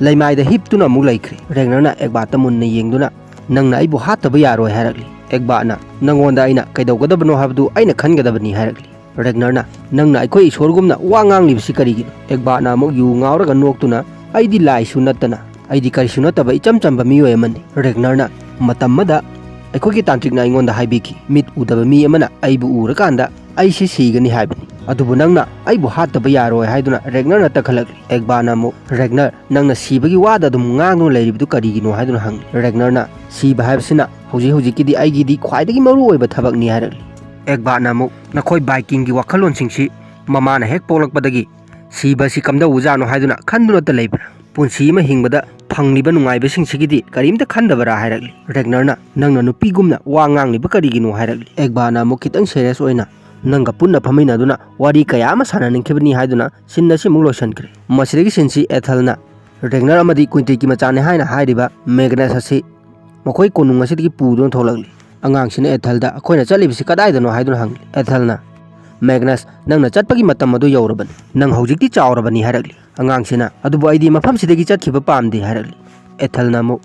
ꯂꯩꯃꯥꯏꯗ ꯍꯤꯞꯇꯨꯅ ꯑꯃꯨꯛ ꯂꯩꯈ꯭ꯔꯦ꯫ ꯔꯦꯒꯅꯔꯅ ꯑꯦꯛꯕꯥꯠꯇ ꯃꯨꯟꯅ ꯌꯦꯡꯗꯨꯅ, "ꯅꯪꯅ ꯑꯩꯕꯨ ꯍꯥꯠꯇꯕ ꯌꯥꯔꯣꯏ" ꯍꯥꯏꯔꯛꯂꯤ꯫ ꯑꯦꯛꯕꯥꯠꯅ, "ꯅꯪꯉꯣꯟꯗ ꯑꯩꯅ ꯀꯩꯗꯧꯒꯗꯕꯅꯣ ꯍꯥꯏꯕꯗꯨ ꯑꯩꯅ ꯈꯟꯒꯗꯕꯅꯤ" ꯍꯥꯏꯔꯛꯂꯤ꯫ ꯔꯦꯒꯅꯔꯅ, "ꯅꯪꯅ ꯑꯩꯈꯣꯏ ꯏꯁꯣꯔꯒꯨꯝꯅ ꯋꯥ ꯉꯥꯡꯂꯤꯕꯁꯤ ꯀꯔꯤꯒꯤꯅꯣ?" ꯑꯦꯛꯕꯥꯠꯅ ꯑꯃꯨꯛ ꯌꯨ ꯉꯥꯎꯔꯒ ꯅꯣꯛꯇꯨꯅ, "ꯑꯩꯗꯤ ꯂꯥꯏꯁꯨ ꯅꯠꯇꯅ, ꯑꯩꯗꯤ ꯀꯔꯤꯁꯨ ꯅꯠꯇꯕ ꯏꯆꯝ ꯆꯝꯕ ꯃꯤꯑꯣꯏ ꯑꯃꯅꯤ꯫" ꯔꯦꯒꯅꯔꯅ, "ꯃꯇꯝ ꯑꯃꯗ ꯑꯩꯈꯣꯏꯒꯤ ꯇꯥꯟꯇ꯭ꯔꯤꯛꯅ ꯑꯩꯉꯣꯟꯗ ꯍꯥꯏꯕꯤꯈꯤ, ꯃꯤꯠ ꯎꯗꯕ ꯃꯤ ꯑꯃꯅ ꯑꯩꯕꯨ ꯎꯔꯀꯥꯟꯗ ꯑꯩꯁꯤ ꯁꯤꯒꯅꯤ ꯍꯥꯏꯕꯅꯤ꯫ "ꯑꯗꯨꯕꯨ ꯅꯪꯅ ꯑꯩꯕꯨ ꯍꯥꯠꯇꯕ ꯌꯥꯔꯣꯏ" ꯍꯥꯏꯗꯨꯅ ꯔꯦꯒꯅꯔꯅ ꯇꯛꯈꯠꯂꯛꯂꯤ꯫ ꯑꯦꯒꯕꯥꯅ ꯑꯃꯨꯛ, "ꯔꯦꯒꯅꯔ, ꯅꯪꯅ ꯁꯤꯕꯒꯤ ꯋꯥꯗ ꯑꯗꯨꯝ ꯉꯥꯡꯗꯨꯅ ꯂꯩꯔꯤꯕꯗꯨ ꯀꯔꯤꯒꯤꯅꯣ?" ꯍꯥꯏꯗꯨꯅ ꯍꯪꯂꯤ꯫ ꯔꯦꯒꯅꯔꯅ, "ꯁꯤꯕ ꯍꯥꯏꯕꯁꯤꯅ ꯍꯧꯖꯤꯛ ꯍꯧꯖꯤꯛꯀꯤꯗꯤ ꯑꯩꯒꯤꯗꯤ ꯈ꯭ꯋꯥꯏꯗꯒꯤ ꯃꯔꯨ ꯑꯣꯏꯕ ꯊꯕꯛꯅꯤ" ꯍꯥꯏꯔꯛꯂꯤ꯫ ꯑꯦꯒꯕꯥꯅ ꯑꯃꯨꯛ, "ꯅꯈꯣꯏ ꯚꯥꯏꯀꯤꯡꯒꯤ ꯋꯥꯈꯜꯂꯣꯟꯁꯤꯡꯁꯤ ꯃꯃꯥꯅ ꯍꯦꯛ ꯄꯣꯛꯂꯛꯄꯗꯒꯤ ꯁꯤꯕ ꯑꯁꯤ ꯀꯝꯗꯧꯕꯖꯥꯠꯅꯣ ꯍꯥꯏꯗꯨꯅ ꯈꯟꯗꯨꯅꯇ ꯂꯩꯕ꯭ꯔꯥ? ꯄꯨꯟꯁꯤ ꯑꯃ ꯍꯤꯡꯕꯗ ꯐꯪꯂꯤꯕ ꯅꯨꯡꯉꯥꯏꯕꯁꯤꯡꯁꯤꯒꯤꯗꯤ ꯀꯔꯤꯝꯇ ꯈꯟꯗꯕꯔꯥ?" ꯍꯥꯏꯔꯛꯂꯤ꯫ ꯔꯦꯒꯅꯔꯅ, "ꯅꯪꯅ ꯅꯨꯄꯤꯒꯨꯝꯅ ꯋꯥ ꯉꯥꯡꯂꯤꯕ ꯀꯔꯤꯒꯤꯅꯣ?" ꯍꯥꯏꯔꯛꯂꯤ꯫ ꯑꯦꯒꯕꯥꯅ ꯑꯃꯨꯛ ꯈꯤꯇꯪ ꯁꯦꯔꯤꯌꯁ ꯑꯣꯏꯅ, "ꯅꯪꯒ ꯄꯨꯟꯅ ꯐꯝꯃꯤꯟꯅꯗꯨꯅ ꯋꯥꯔꯤ ꯀꯌꯥ ꯑꯃ ꯁꯥꯟꯅꯅꯤꯡꯈꯤꯕꯅꯤ" ꯍꯥꯏꯗꯨꯅ ꯁꯤꯟ ꯑꯁꯤ ꯑꯃꯨꯛ ꯂꯣꯏꯁꯤꯟꯈ꯭ꯔꯦ꯫ ꯃꯁꯤꯗꯒꯤ ꯁꯤꯟꯁꯤ ꯑꯦꯊꯦꯜꯅ ꯔꯦꯒꯅꯔ ꯑꯃꯗꯤ ꯀ꯭ꯋꯤꯟꯇꯤꯒꯤ ꯃꯆꯥꯅꯤ ꯍꯥꯏꯅ ꯍꯥꯏꯔꯤꯕ ꯃꯦꯒꯅꯁ ꯑꯁꯤ ꯃꯈꯣꯏ ꯀꯣꯅꯨꯡ ꯑꯁꯤꯗꯒꯤ ꯄꯨꯗꯨꯅ ꯊꯣꯛꯂꯛꯂꯤ꯫ ꯑꯉꯥꯡꯁꯤꯅ ꯑꯦꯊꯦꯜꯗ, "ꯑꯩꯈꯣꯏꯅ ꯆꯠꯂꯤꯕꯁꯤ ꯀꯗꯥꯏꯗꯅꯣ?" ꯍꯥꯏꯗꯨꯅ ꯍꯪꯂꯤ꯫ ꯑꯦꯊꯦꯜꯅ, "ꯃꯦꯒꯅꯁ, ꯅꯪꯅ ꯆꯠꯄꯒꯤ ꯃꯇꯝ ꯑꯗꯨ ꯌꯧꯔꯕꯅꯤ꯫ ꯅꯪ ꯍꯧꯖꯤꯛꯇꯤ ꯆꯥꯎꯔꯕꯅꯤ" ꯍꯥꯏꯔꯛꯂꯤ꯫ ꯑꯉꯥꯡꯁꯤꯅ, "ꯑꯗꯨꯕꯨ ꯑꯩꯗꯤ ꯃꯐꯝꯁꯤꯗꯒꯤ ꯆꯠꯈꯤꯕ ꯄꯥꯝꯗꯦ" ꯍꯥꯏꯔꯛꯂꯤ꯫ ꯑꯦꯊꯦꯜꯅ ꯑꯃꯨꯛ,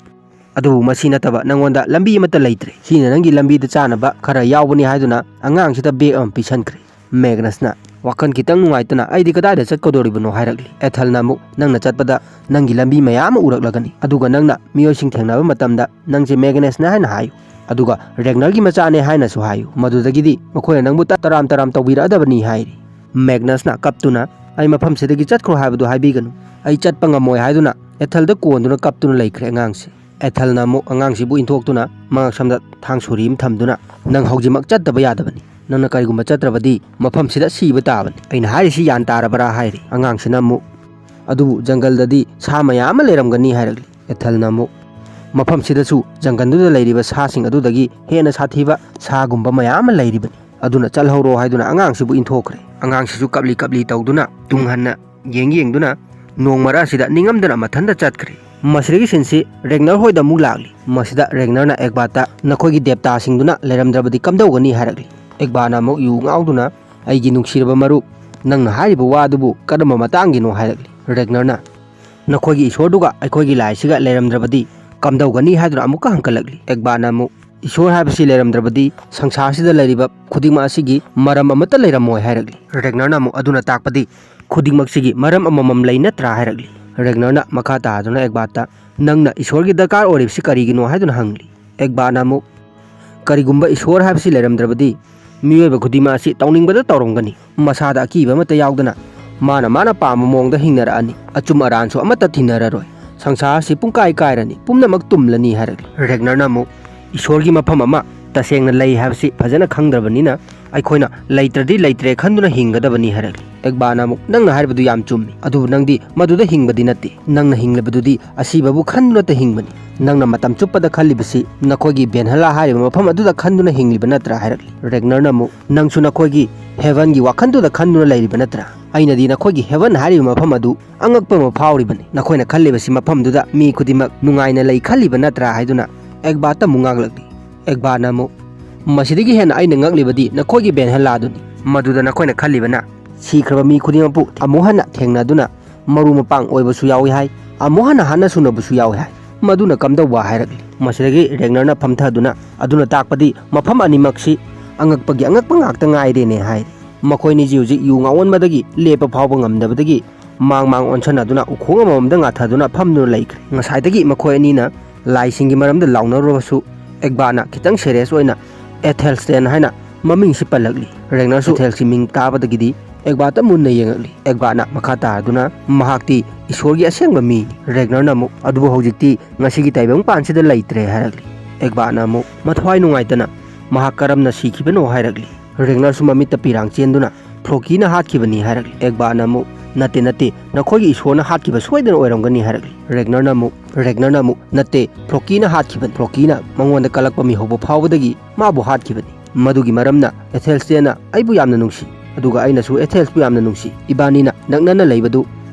"ꯑꯗꯨꯕꯨ ꯃꯁꯤ ꯅꯠꯇꯕ ꯅꯪꯉꯣꯟꯗ ꯂꯝꯕꯤ ꯑꯃꯠꯇ ꯂꯩꯇ꯭ꯔꯦ꯫ ꯁꯤꯅ ꯅꯪꯒꯤ ꯂꯝꯕꯤꯗ ꯆꯥꯅꯕ ꯈꯔ ꯌꯥꯎꯕꯅꯤ" ꯍꯥꯏꯗꯨꯅ ꯑꯉꯥꯡꯁꯤꯗ ꯕꯦꯒ ꯑꯃ ꯄꯤꯁꯟꯈ꯭ꯔꯦ꯫ ꯃꯦꯒꯅꯁꯅ ꯋꯥꯈꯜ ꯈꯤꯇꯪ ꯅꯨꯡꯉꯥꯏꯇꯅ, "ꯑꯩꯗꯤ ꯀꯗꯥꯏꯗ ꯆꯠꯀꯗꯧꯔꯤꯕꯅꯣ?" ꯍꯥꯏꯔꯛꯂꯤ꯫ ꯑꯦꯊꯦꯜꯅ ꯑꯃꯨꯛ, "ꯅꯪꯅ ꯆꯠꯄꯗ ꯅꯪꯒꯤ ꯂꯝꯕꯤ ꯃꯌꯥꯝ ꯑꯃ ꯎꯔꯛꯂꯒꯅꯤ, ꯑꯗꯨꯒ ꯅꯪꯅ ꯃꯤꯑꯣꯏꯁꯤꯡ ꯊꯦꯡꯅꯕ ꯃꯇꯝꯗ ꯅꯪꯁꯦ ꯃꯦꯒꯅꯁꯅ ꯍꯥꯏꯅ ꯍꯥꯏꯌꯨ, ꯑꯗꯨꯒ ꯔꯦꯒꯅꯔꯒꯤ ꯃꯆꯥꯅꯦ ꯍꯥꯏꯅꯁꯨ ꯍꯥꯏꯌꯨ, ꯃꯗꯨꯗꯒꯤꯗꯤ ꯃꯈꯣꯏꯅ ꯅꯪꯕꯨ ꯇ-, ꯇꯔꯥꯝ ꯇꯔꯥꯝ ꯇꯧꯕꯤꯔꯛꯑꯗꯕꯅꯤ" ꯍꯥꯏꯔꯤ꯫ ꯃꯦꯒꯅꯁꯅ ꯀꯞꯇꯨꯅ, "ꯑꯩ ꯃꯐꯝꯁꯤꯗꯒꯤ ꯆꯠꯈ꯭ꯔꯣ ꯍꯥꯏꯕꯗꯨ ꯍꯥꯏꯕꯤꯒꯅꯨ, ꯑꯩ ꯆꯠꯄ ꯉꯝꯃꯣꯏ" ꯍꯥꯏꯗꯨꯅ ꯑꯦꯊꯦꯜꯗ ꯀꯣꯟꯗꯨꯅ ꯀꯞꯇꯨꯅ ꯂꯩꯈ꯭ꯔꯦ ꯑꯉꯥꯡꯁꯦ꯫ ꯑꯦꯊꯦꯜꯅ ꯑꯃꯨꯛ ꯑꯉꯥꯡꯁꯤꯕꯨ ꯏꯟꯊꯣꯛꯇꯨꯅ ꯃꯉꯛꯁꯝꯗ ꯊꯥꯡ ꯁꯣꯔꯤ ꯑꯃ ꯊꯝꯗꯨꯅ, "ꯅꯪ ꯍꯧꯖꯤꯛꯃꯛ ꯆꯠꯇꯕ ꯌꯥꯗꯕꯅꯤ꯫ ꯅꯪꯅ ꯀꯔꯤꯒꯨꯝꯕ ꯆꯠꯇ꯭ꯔꯕꯗꯤ ꯃꯐꯝꯁꯤꯗ ꯁꯤꯕ ꯇꯥꯕꯅꯤ꯫ ꯑꯩꯅ ꯍꯥꯏꯔꯤꯁꯤ ꯒ꯭ꯌꯥꯟ ꯇꯥꯔꯕꯔꯥ?" ꯍꯥꯏꯔꯤ꯫ ꯑꯉꯥꯡꯁꯤꯅ ꯑꯃꯨꯛ, "ꯑꯗꯨꯕꯨ ꯖꯪꯒꯜꯗꯗꯤ ꯁꯥ ꯃꯌꯥꯝ ꯑꯃ ꯂꯩꯔꯝꯒꯅꯤ" ꯍꯥꯏꯔꯛꯂꯤ꯫ ꯑꯦꯊꯦꯜꯅ ꯑꯃꯨꯛ, "ꯃꯐꯝꯁꯤꯗꯁꯨ ꯖꯪꯒꯜꯗꯨꯗ ꯂꯩꯔꯤꯕ ꯁꯥꯁꯤꯡ ꯑꯗꯨꯗꯒꯤ ꯍꯦꯟꯅ ꯁꯥꯊꯤꯕ ꯁꯥꯒꯨꯝꯕ ꯃꯌꯥꯝ ꯑꯃ ꯂꯩꯔꯤꯕꯅꯤ꯫ ꯑꯗꯨꯅ ꯆꯠꯍꯧꯔꯣ" ꯍꯥꯏꯗꯨꯅ ꯑꯉꯥꯡꯁꯤꯕꯨ ꯏꯟꯊꯣꯛꯈ꯭ꯔꯦ꯫ ꯑꯉꯥꯡꯁꯤꯁꯨ ꯀꯞꯂꯤ ꯀꯞꯂꯤ ꯇꯧꯗꯨꯅ ꯇꯨꯡ ꯍꯟꯅ ꯌꯦꯡ ꯌꯦꯡꯗꯨꯅ ꯅꯣꯡ ꯃꯔꯛ ꯑꯁꯤꯗ ꯅꯤꯡꯉꯝꯗꯅ ꯃꯊꯟꯇ ꯆꯠꯈ꯭ꯔꯦ꯫ ꯃꯁꯤꯗꯒꯤ ꯁꯤꯟꯁꯤ ꯔꯦꯒꯅꯔ ꯍꯣꯏꯗ ꯑꯃꯨꯛ ꯂꯥꯛꯂꯤ꯫ ꯃꯁꯤꯗ ꯔꯦꯒꯅꯔꯅ ꯑꯦꯒꯕꯥꯠꯇ, "ꯅꯈꯣꯏꯒꯤ ꯗꯦꯕꯇꯥꯁꯤꯡꯗꯨꯅ ꯂꯩꯔꯝꯗ꯭ꯔꯕꯗꯤ ꯀꯝꯗꯧꯒꯅꯤ?" ꯍꯥꯏꯔꯛꯂꯤ꯫ ꯑꯦꯒꯕꯥꯠꯅ ꯑꯃꯨꯛ ꯌꯨ ꯉꯥꯎꯗꯨꯅ, "ꯑꯩꯒꯤ ꯅꯨꯡꯁꯤꯔꯕ ꯃꯔꯨꯞ, ꯅꯪꯅ ꯍꯥꯏꯔꯤꯕ ꯋꯥ ꯑꯗꯨꯕꯨ ꯀꯔꯝꯕ ꯃꯇꯥꯡꯒꯤꯅꯣ?" ꯍꯥꯏꯔꯛꯂꯤ꯫ ꯔꯦꯒꯅꯔꯅ, "ꯅꯈꯣꯏꯒꯤ ꯏꯁꯣꯔꯗꯨꯒ ꯑꯩꯈꯣꯏꯒꯤ ꯂꯥꯏꯁꯤꯒ ꯂꯩꯔꯝꯗ꯭ꯔꯕꯗꯤ ꯀꯝꯗꯧꯒꯅꯤ?" ꯍꯥꯏꯗꯨꯅ ꯑꯃꯨꯛꯀ ꯍꯪꯀꯠꯂꯛꯂꯤ꯫ ꯑꯦꯒꯕꯥꯠꯅ ꯑꯃꯨꯛ, "ꯏꯁꯣꯔ ꯍꯥꯏꯕꯁꯤ ꯂꯩꯔꯝꯗ꯭ꯔꯕꯗꯤ ꯁꯪꯁꯥꯔꯁꯤꯗ ꯂꯩꯔꯤꯕ ꯈꯨꯗꯤꯡꯃꯛ ꯑꯁꯤꯒꯤ ꯃꯔꯝ ꯑꯃꯠꯇ ꯂꯩꯔꯝꯃꯣꯏ" ꯍꯥꯏꯔꯛꯂꯤ꯫ ꯔꯦꯒꯅꯔꯅ ꯑꯃꯨꯛ, "ꯑꯗꯨꯅ ꯇꯥꯛꯄꯗꯤ ꯈꯨꯗꯤꯡꯃꯛꯁꯤꯒꯤ ꯃꯔꯝ ꯑꯃꯃꯝ ꯂꯩ ꯅꯠꯇ꯭ꯔꯥ?" ꯍꯥꯏꯔꯛꯂꯤ꯫ ꯔꯦꯒꯅꯔꯅ ꯃꯈꯥ ꯇꯥꯗꯨꯅ ꯑꯦꯒꯕꯥꯠꯇ, "ꯅꯪꯅ ꯏꯁꯣꯔꯒꯤ ꯗꯔꯀꯥꯔ ꯑꯣꯏꯔꯤꯕꯁꯤ ꯀꯔꯤꯒꯤꯅꯣ?" ꯍꯥꯏꯗꯨꯅ ꯍꯪꯂꯤ꯫ ꯑꯦꯒꯕꯥꯠꯅ ꯑꯃꯨꯛ, "ꯀꯔꯤꯒꯨꯝꯕ ꯏꯁꯣꯔ ꯍꯥꯏꯕꯁꯤ ꯂꯩꯔꯝꯗ꯭ꯔꯕꯗꯤ ꯃꯤꯑꯣꯏꯕ ꯈꯨꯗꯤꯡꯃꯛ ꯑꯁꯤ ꯇꯧꯅꯤꯡꯕꯗ ꯇꯧꯔꯝꯒꯅꯤ꯫ ꯃꯁꯥꯗ ꯑꯀꯤꯕ ꯑꯃꯠꯇ ꯌꯥꯎꯗꯅ ꯃꯥꯅ ꯃꯥꯅ ꯄꯥꯝꯕ ꯃꯑꯣꯡꯗ ꯍꯤꯡꯅꯔꯛꯑꯅꯤ꯫ ꯑꯆꯨꯝ ꯑꯔꯥꯟꯁꯨ ꯑꯃꯠꯇ ꯊꯤꯅꯔꯔꯣꯏ꯫ ꯁꯪꯁꯥꯔ ꯑꯁꯤ ꯄꯨꯡꯀꯥꯏ ꯀꯥꯏꯔꯅꯤ꯫ ꯄꯨꯝꯅꯃꯛ ꯇꯨꯝꯂꯅꯤ ꯍꯥꯏꯔꯛꯂꯤ꯫ ꯔꯦꯒꯅꯔꯅ ꯑꯃꯨꯛ, "ꯏꯁꯣꯔꯒꯤ ꯃꯐꯝ ꯑꯃ ꯇꯁꯦꯡꯅ ꯂꯩ ꯍꯥꯏꯕꯁꯤ ꯐꯖꯅ ꯈꯪꯗ꯭ꯔꯕꯅꯤꯅ ꯑꯩꯈꯣꯏꯅ ꯂꯩꯇ꯭ꯔꯗꯤ ꯂꯩꯇ꯭ꯔꯦ ꯈꯟꯗꯨꯅ ꯍꯤꯡꯒꯗꯕꯅꯤ" ꯍꯥꯏꯔꯛꯂꯤ꯫ ꯑꯦꯒꯕꯥꯅ ꯑꯃꯨꯛ, "ꯅꯪꯅ ꯍꯥꯏꯔꯤꯕꯗꯨ ꯌꯥꯝ ꯆꯨꯝꯃꯤ, ꯑꯗꯨꯕꯨ ꯅꯪꯗꯤ ꯃꯗꯨꯗ ꯍꯤꯡꯕꯗꯤ ꯅꯠꯇꯦ꯫ ꯅꯪꯅ ꯍꯤꯡꯂꯤꯕꯗꯨꯗꯤ ꯑꯁꯤꯕꯕꯨ ꯈꯟꯗꯨꯅꯇ ꯍꯤꯡꯕꯅꯤ꯫ ꯅꯪꯅ ꯃꯇꯝ ꯆꯨꯞꯄꯗ ꯈꯜꯂꯤꯕꯁꯤ ꯅꯈꯣꯏꯒꯤ ꯚꯦꯟꯍꯂꯥ ꯍꯥꯏꯔꯤꯕ ꯃꯐꯝ ꯑꯗꯨꯗ ꯈꯟꯗꯨꯅ ꯍꯤꯡꯂꯤꯕ ꯅꯠꯇ꯭ꯔꯥ?" ꯍꯥꯏꯔꯛꯂꯤ꯫ ꯔꯦꯒꯅꯔꯅ ꯑꯃꯨꯛ, "ꯅꯪꯁꯨ ꯅꯈꯣꯏꯒꯤ ꯍꯦꯚꯟꯒꯤ ꯋꯥꯈꯜꯗꯨꯗ ꯈꯟꯗꯨꯅ ꯂꯩꯔꯤꯕ ꯅꯠꯇ꯭ꯔꯥ? ꯑꯩꯅꯗꯤ ꯅꯈꯣꯏꯒꯤ ꯍꯦꯚꯟ ꯍꯥꯏꯔꯤꯕ ꯃꯐꯝ ꯑꯗꯨ ꯑꯉꯛꯄ ꯑꯃ ꯐꯥꯎꯔꯤꯕꯅꯤ꯫ ꯅꯈꯣꯏꯅ ꯈꯜꯂꯤꯕꯁꯤ ꯃꯐꯝꯗꯨꯗ ꯃꯤ ꯈꯨꯗꯤꯡꯃꯛ ꯅꯨꯡꯉꯥꯏꯅ ꯂꯩ ꯈꯜꯂꯤꯕ ꯅꯠꯇ꯭ꯔꯥ?" ꯍꯥꯏꯗꯨꯅ ꯑꯦꯒꯕꯥꯇ ꯑꯃꯨꯛ ꯉꯥꯡꯂꯛꯂꯤ꯫ ꯑꯦꯒꯕꯥꯅ ꯑꯃꯨꯛ, "ꯃꯁꯤꯗꯒꯤ ꯍꯦꯟꯅ ꯑꯩꯅ ꯉꯛꯂꯤꯕꯗꯤ ꯅꯈꯣꯏꯒꯤ ꯚꯦꯟꯍꯂꯥꯗꯨꯅꯤ꯫ ꯃꯗꯨꯗ ꯅꯈꯣꯏꯅ ꯈꯜꯂꯤꯕꯅ ꯁꯤꯈ꯭ꯔꯕ ꯃꯤ ꯈꯨꯗꯤꯡꯃꯛꯄꯨ ꯑꯃꯨꯛ ꯍꯟꯅ ꯊꯦꯡꯅꯗꯨꯅ ꯃꯔꯨ ꯃꯄꯥꯡ ꯑꯣꯏꯕꯁꯨ ꯌꯥꯎꯏ ꯍꯥꯏ, ꯑꯃꯨꯛ ꯍꯟꯅ ꯍꯥꯠꯅ ꯁꯨꯅꯕꯁꯨ ꯌꯥꯎꯏ ꯍꯥꯏ꯫ ꯃꯗꯨꯅ ꯀꯝꯗꯧꯕ?" ꯍꯥꯏꯔꯛꯂꯤ꯫ ꯃꯁꯤꯗꯒꯤ ꯔꯦꯒꯅꯔꯅ ꯐꯝꯊꯗꯨꯅ, "ꯑꯗꯨꯅ ꯇꯥꯛꯄꯗꯤ ꯃꯐꯝ ꯑꯅꯤꯃꯛꯁꯤ ꯑꯉꯛꯄꯒꯤ ꯑꯉꯛꯄ ꯉꯥꯛꯇ ꯉꯥꯏꯔꯦꯅꯦ" ꯍꯥꯏꯔꯤ꯫ ꯃꯈꯣꯏ ꯑꯅꯤꯁꯤ ꯍꯧꯖꯤꯛ ꯌꯨ ꯉꯥꯎꯃꯟꯕꯗꯒꯤ ꯂꯦꯞꯄ ꯐꯥꯎꯕ ꯉꯝꯗꯕꯗꯒꯤ ꯃꯥꯡ ꯃꯥꯡ ꯑꯣꯟꯁꯟꯅꯗꯨꯅ ꯎꯈꯣꯡ ꯑꯃꯃꯝꯗ ꯉꯥꯊꯗꯨꯅ ꯐꯝꯗꯨꯅ ꯂꯩꯈ꯭ꯔꯦ꯫ ꯉꯁꯥꯏꯗꯒꯤ ꯃꯈꯣꯏ ꯑꯅꯤꯅ ꯂꯥꯏꯁꯤꯡꯒꯤ ꯃꯔꯝꯗ ꯂꯥꯎꯅꯔꯨꯔꯕꯁꯨ, ꯑꯦꯒꯕꯥꯅ ꯈꯤꯇꯪ ꯁꯦꯔꯤꯌꯁ ꯑꯣꯏꯅ ꯑꯦꯊꯦꯜꯁꯇꯦꯟ ꯍꯥꯏꯅ ꯃꯃꯤꯡꯁꯤ ꯄꯜꯂꯛꯂꯤ꯫ ꯔꯦꯒꯅꯔꯁꯨ ꯑꯦꯊꯦꯜꯁꯀꯤ ꯃꯤꯡ ꯇꯥꯕꯗꯒꯤꯗꯤ ꯑꯦꯒꯕꯥꯇ ꯃꯨꯟꯅ ꯌꯦꯡꯉꯛꯂꯤ꯫ ꯑꯦꯒꯕꯥꯅ ꯃꯈꯥ ꯇꯥꯔꯗꯨꯅ, "ꯃꯍꯥꯛꯇꯤ ꯏꯁꯣꯔꯒꯤ ꯑꯁꯦꯡꯕ ꯃꯤꯅꯤ꯫" ꯔꯦꯒꯅꯔꯅ ꯑꯃꯨꯛ, "ꯑꯗꯨꯕꯨ ꯍꯧꯖꯤꯛꯇꯤ ꯉꯁꯤꯒꯤ ꯇꯥꯏꯕꯪ ꯄꯥꯟꯁꯤꯗ ꯂꯩꯇ꯭ꯔꯦ" ꯍꯥꯏꯔꯛꯂꯤ꯫ ꯑꯦꯒꯕꯥꯅ ꯑꯃꯨꯛ, "ꯃꯊ꯭ꯋꯥꯏ ꯅꯨꯡꯉꯥꯏꯇꯅ ꯃꯍꯥꯛ ꯀꯔꯝꯅ ꯁꯤꯈꯤꯕꯅꯣ?" ꯍꯥꯏꯔꯛꯂꯤ꯫ ꯔꯦꯒꯅꯔꯁꯨ ꯃꯃꯤꯠꯇ ꯄꯤꯔꯥꯡ ꯆꯦꯟꯗꯨꯅ, "ꯐ꯭ꯂꯣꯀꯤꯅ ꯍꯥꯠꯈꯤꯕꯅꯤ" ꯍꯥꯏꯔꯛꯂꯤ꯫ ꯑꯦꯒꯕꯥꯅ ꯑꯃꯨꯛ, "ꯅꯠꯇꯦ, ꯅꯠꯇꯦ, ꯅꯈꯣꯏꯒꯤ ꯏꯁꯣꯔꯅ ꯍꯥꯠꯈꯤꯕ ꯁꯣꯏꯗꯅ ꯑꯣꯏꯔꯝꯒꯅꯤ" ꯍꯥꯏꯔꯛꯂꯤ꯫ ꯔꯦꯒꯅꯔꯅ ꯑꯃꯨꯛ, ꯔꯦꯒꯅꯔꯅ ꯑꯃꯨꯛ, "ꯅꯠꯇꯦ, ꯐ꯭ꯂꯣꯀꯤꯅ ꯍꯥꯠꯈꯤꯕꯅꯤ꯫ ꯐ꯭ꯂꯣꯀꯤꯅ ꯃꯉꯣꯟꯗ ꯀꯜꯂꯛꯄ ꯃꯤꯍꯧꯕ ꯐꯥꯎꯕꯗꯒꯤ ꯃꯥꯕꯨ ꯍꯥꯠꯈꯤꯕꯅꯤ꯫ ꯃꯗꯨꯒꯤ ꯃꯔꯝꯅ ꯑꯦꯊꯦꯜꯁꯇꯦꯟꯅ ꯑꯩꯕꯨ ꯌꯥꯝꯅ ꯅꯨꯡꯁꯤ, ꯑꯗꯨꯒ ꯑꯩꯅꯁꯨ ꯑꯦꯊꯦꯜꯁꯄꯨ ꯌꯥꯝꯅ ꯅꯨꯡꯁꯤ꯫ ꯏꯕꯥꯅꯤꯅ ꯅꯛꯅꯅ ꯂꯩꯕꯗꯨ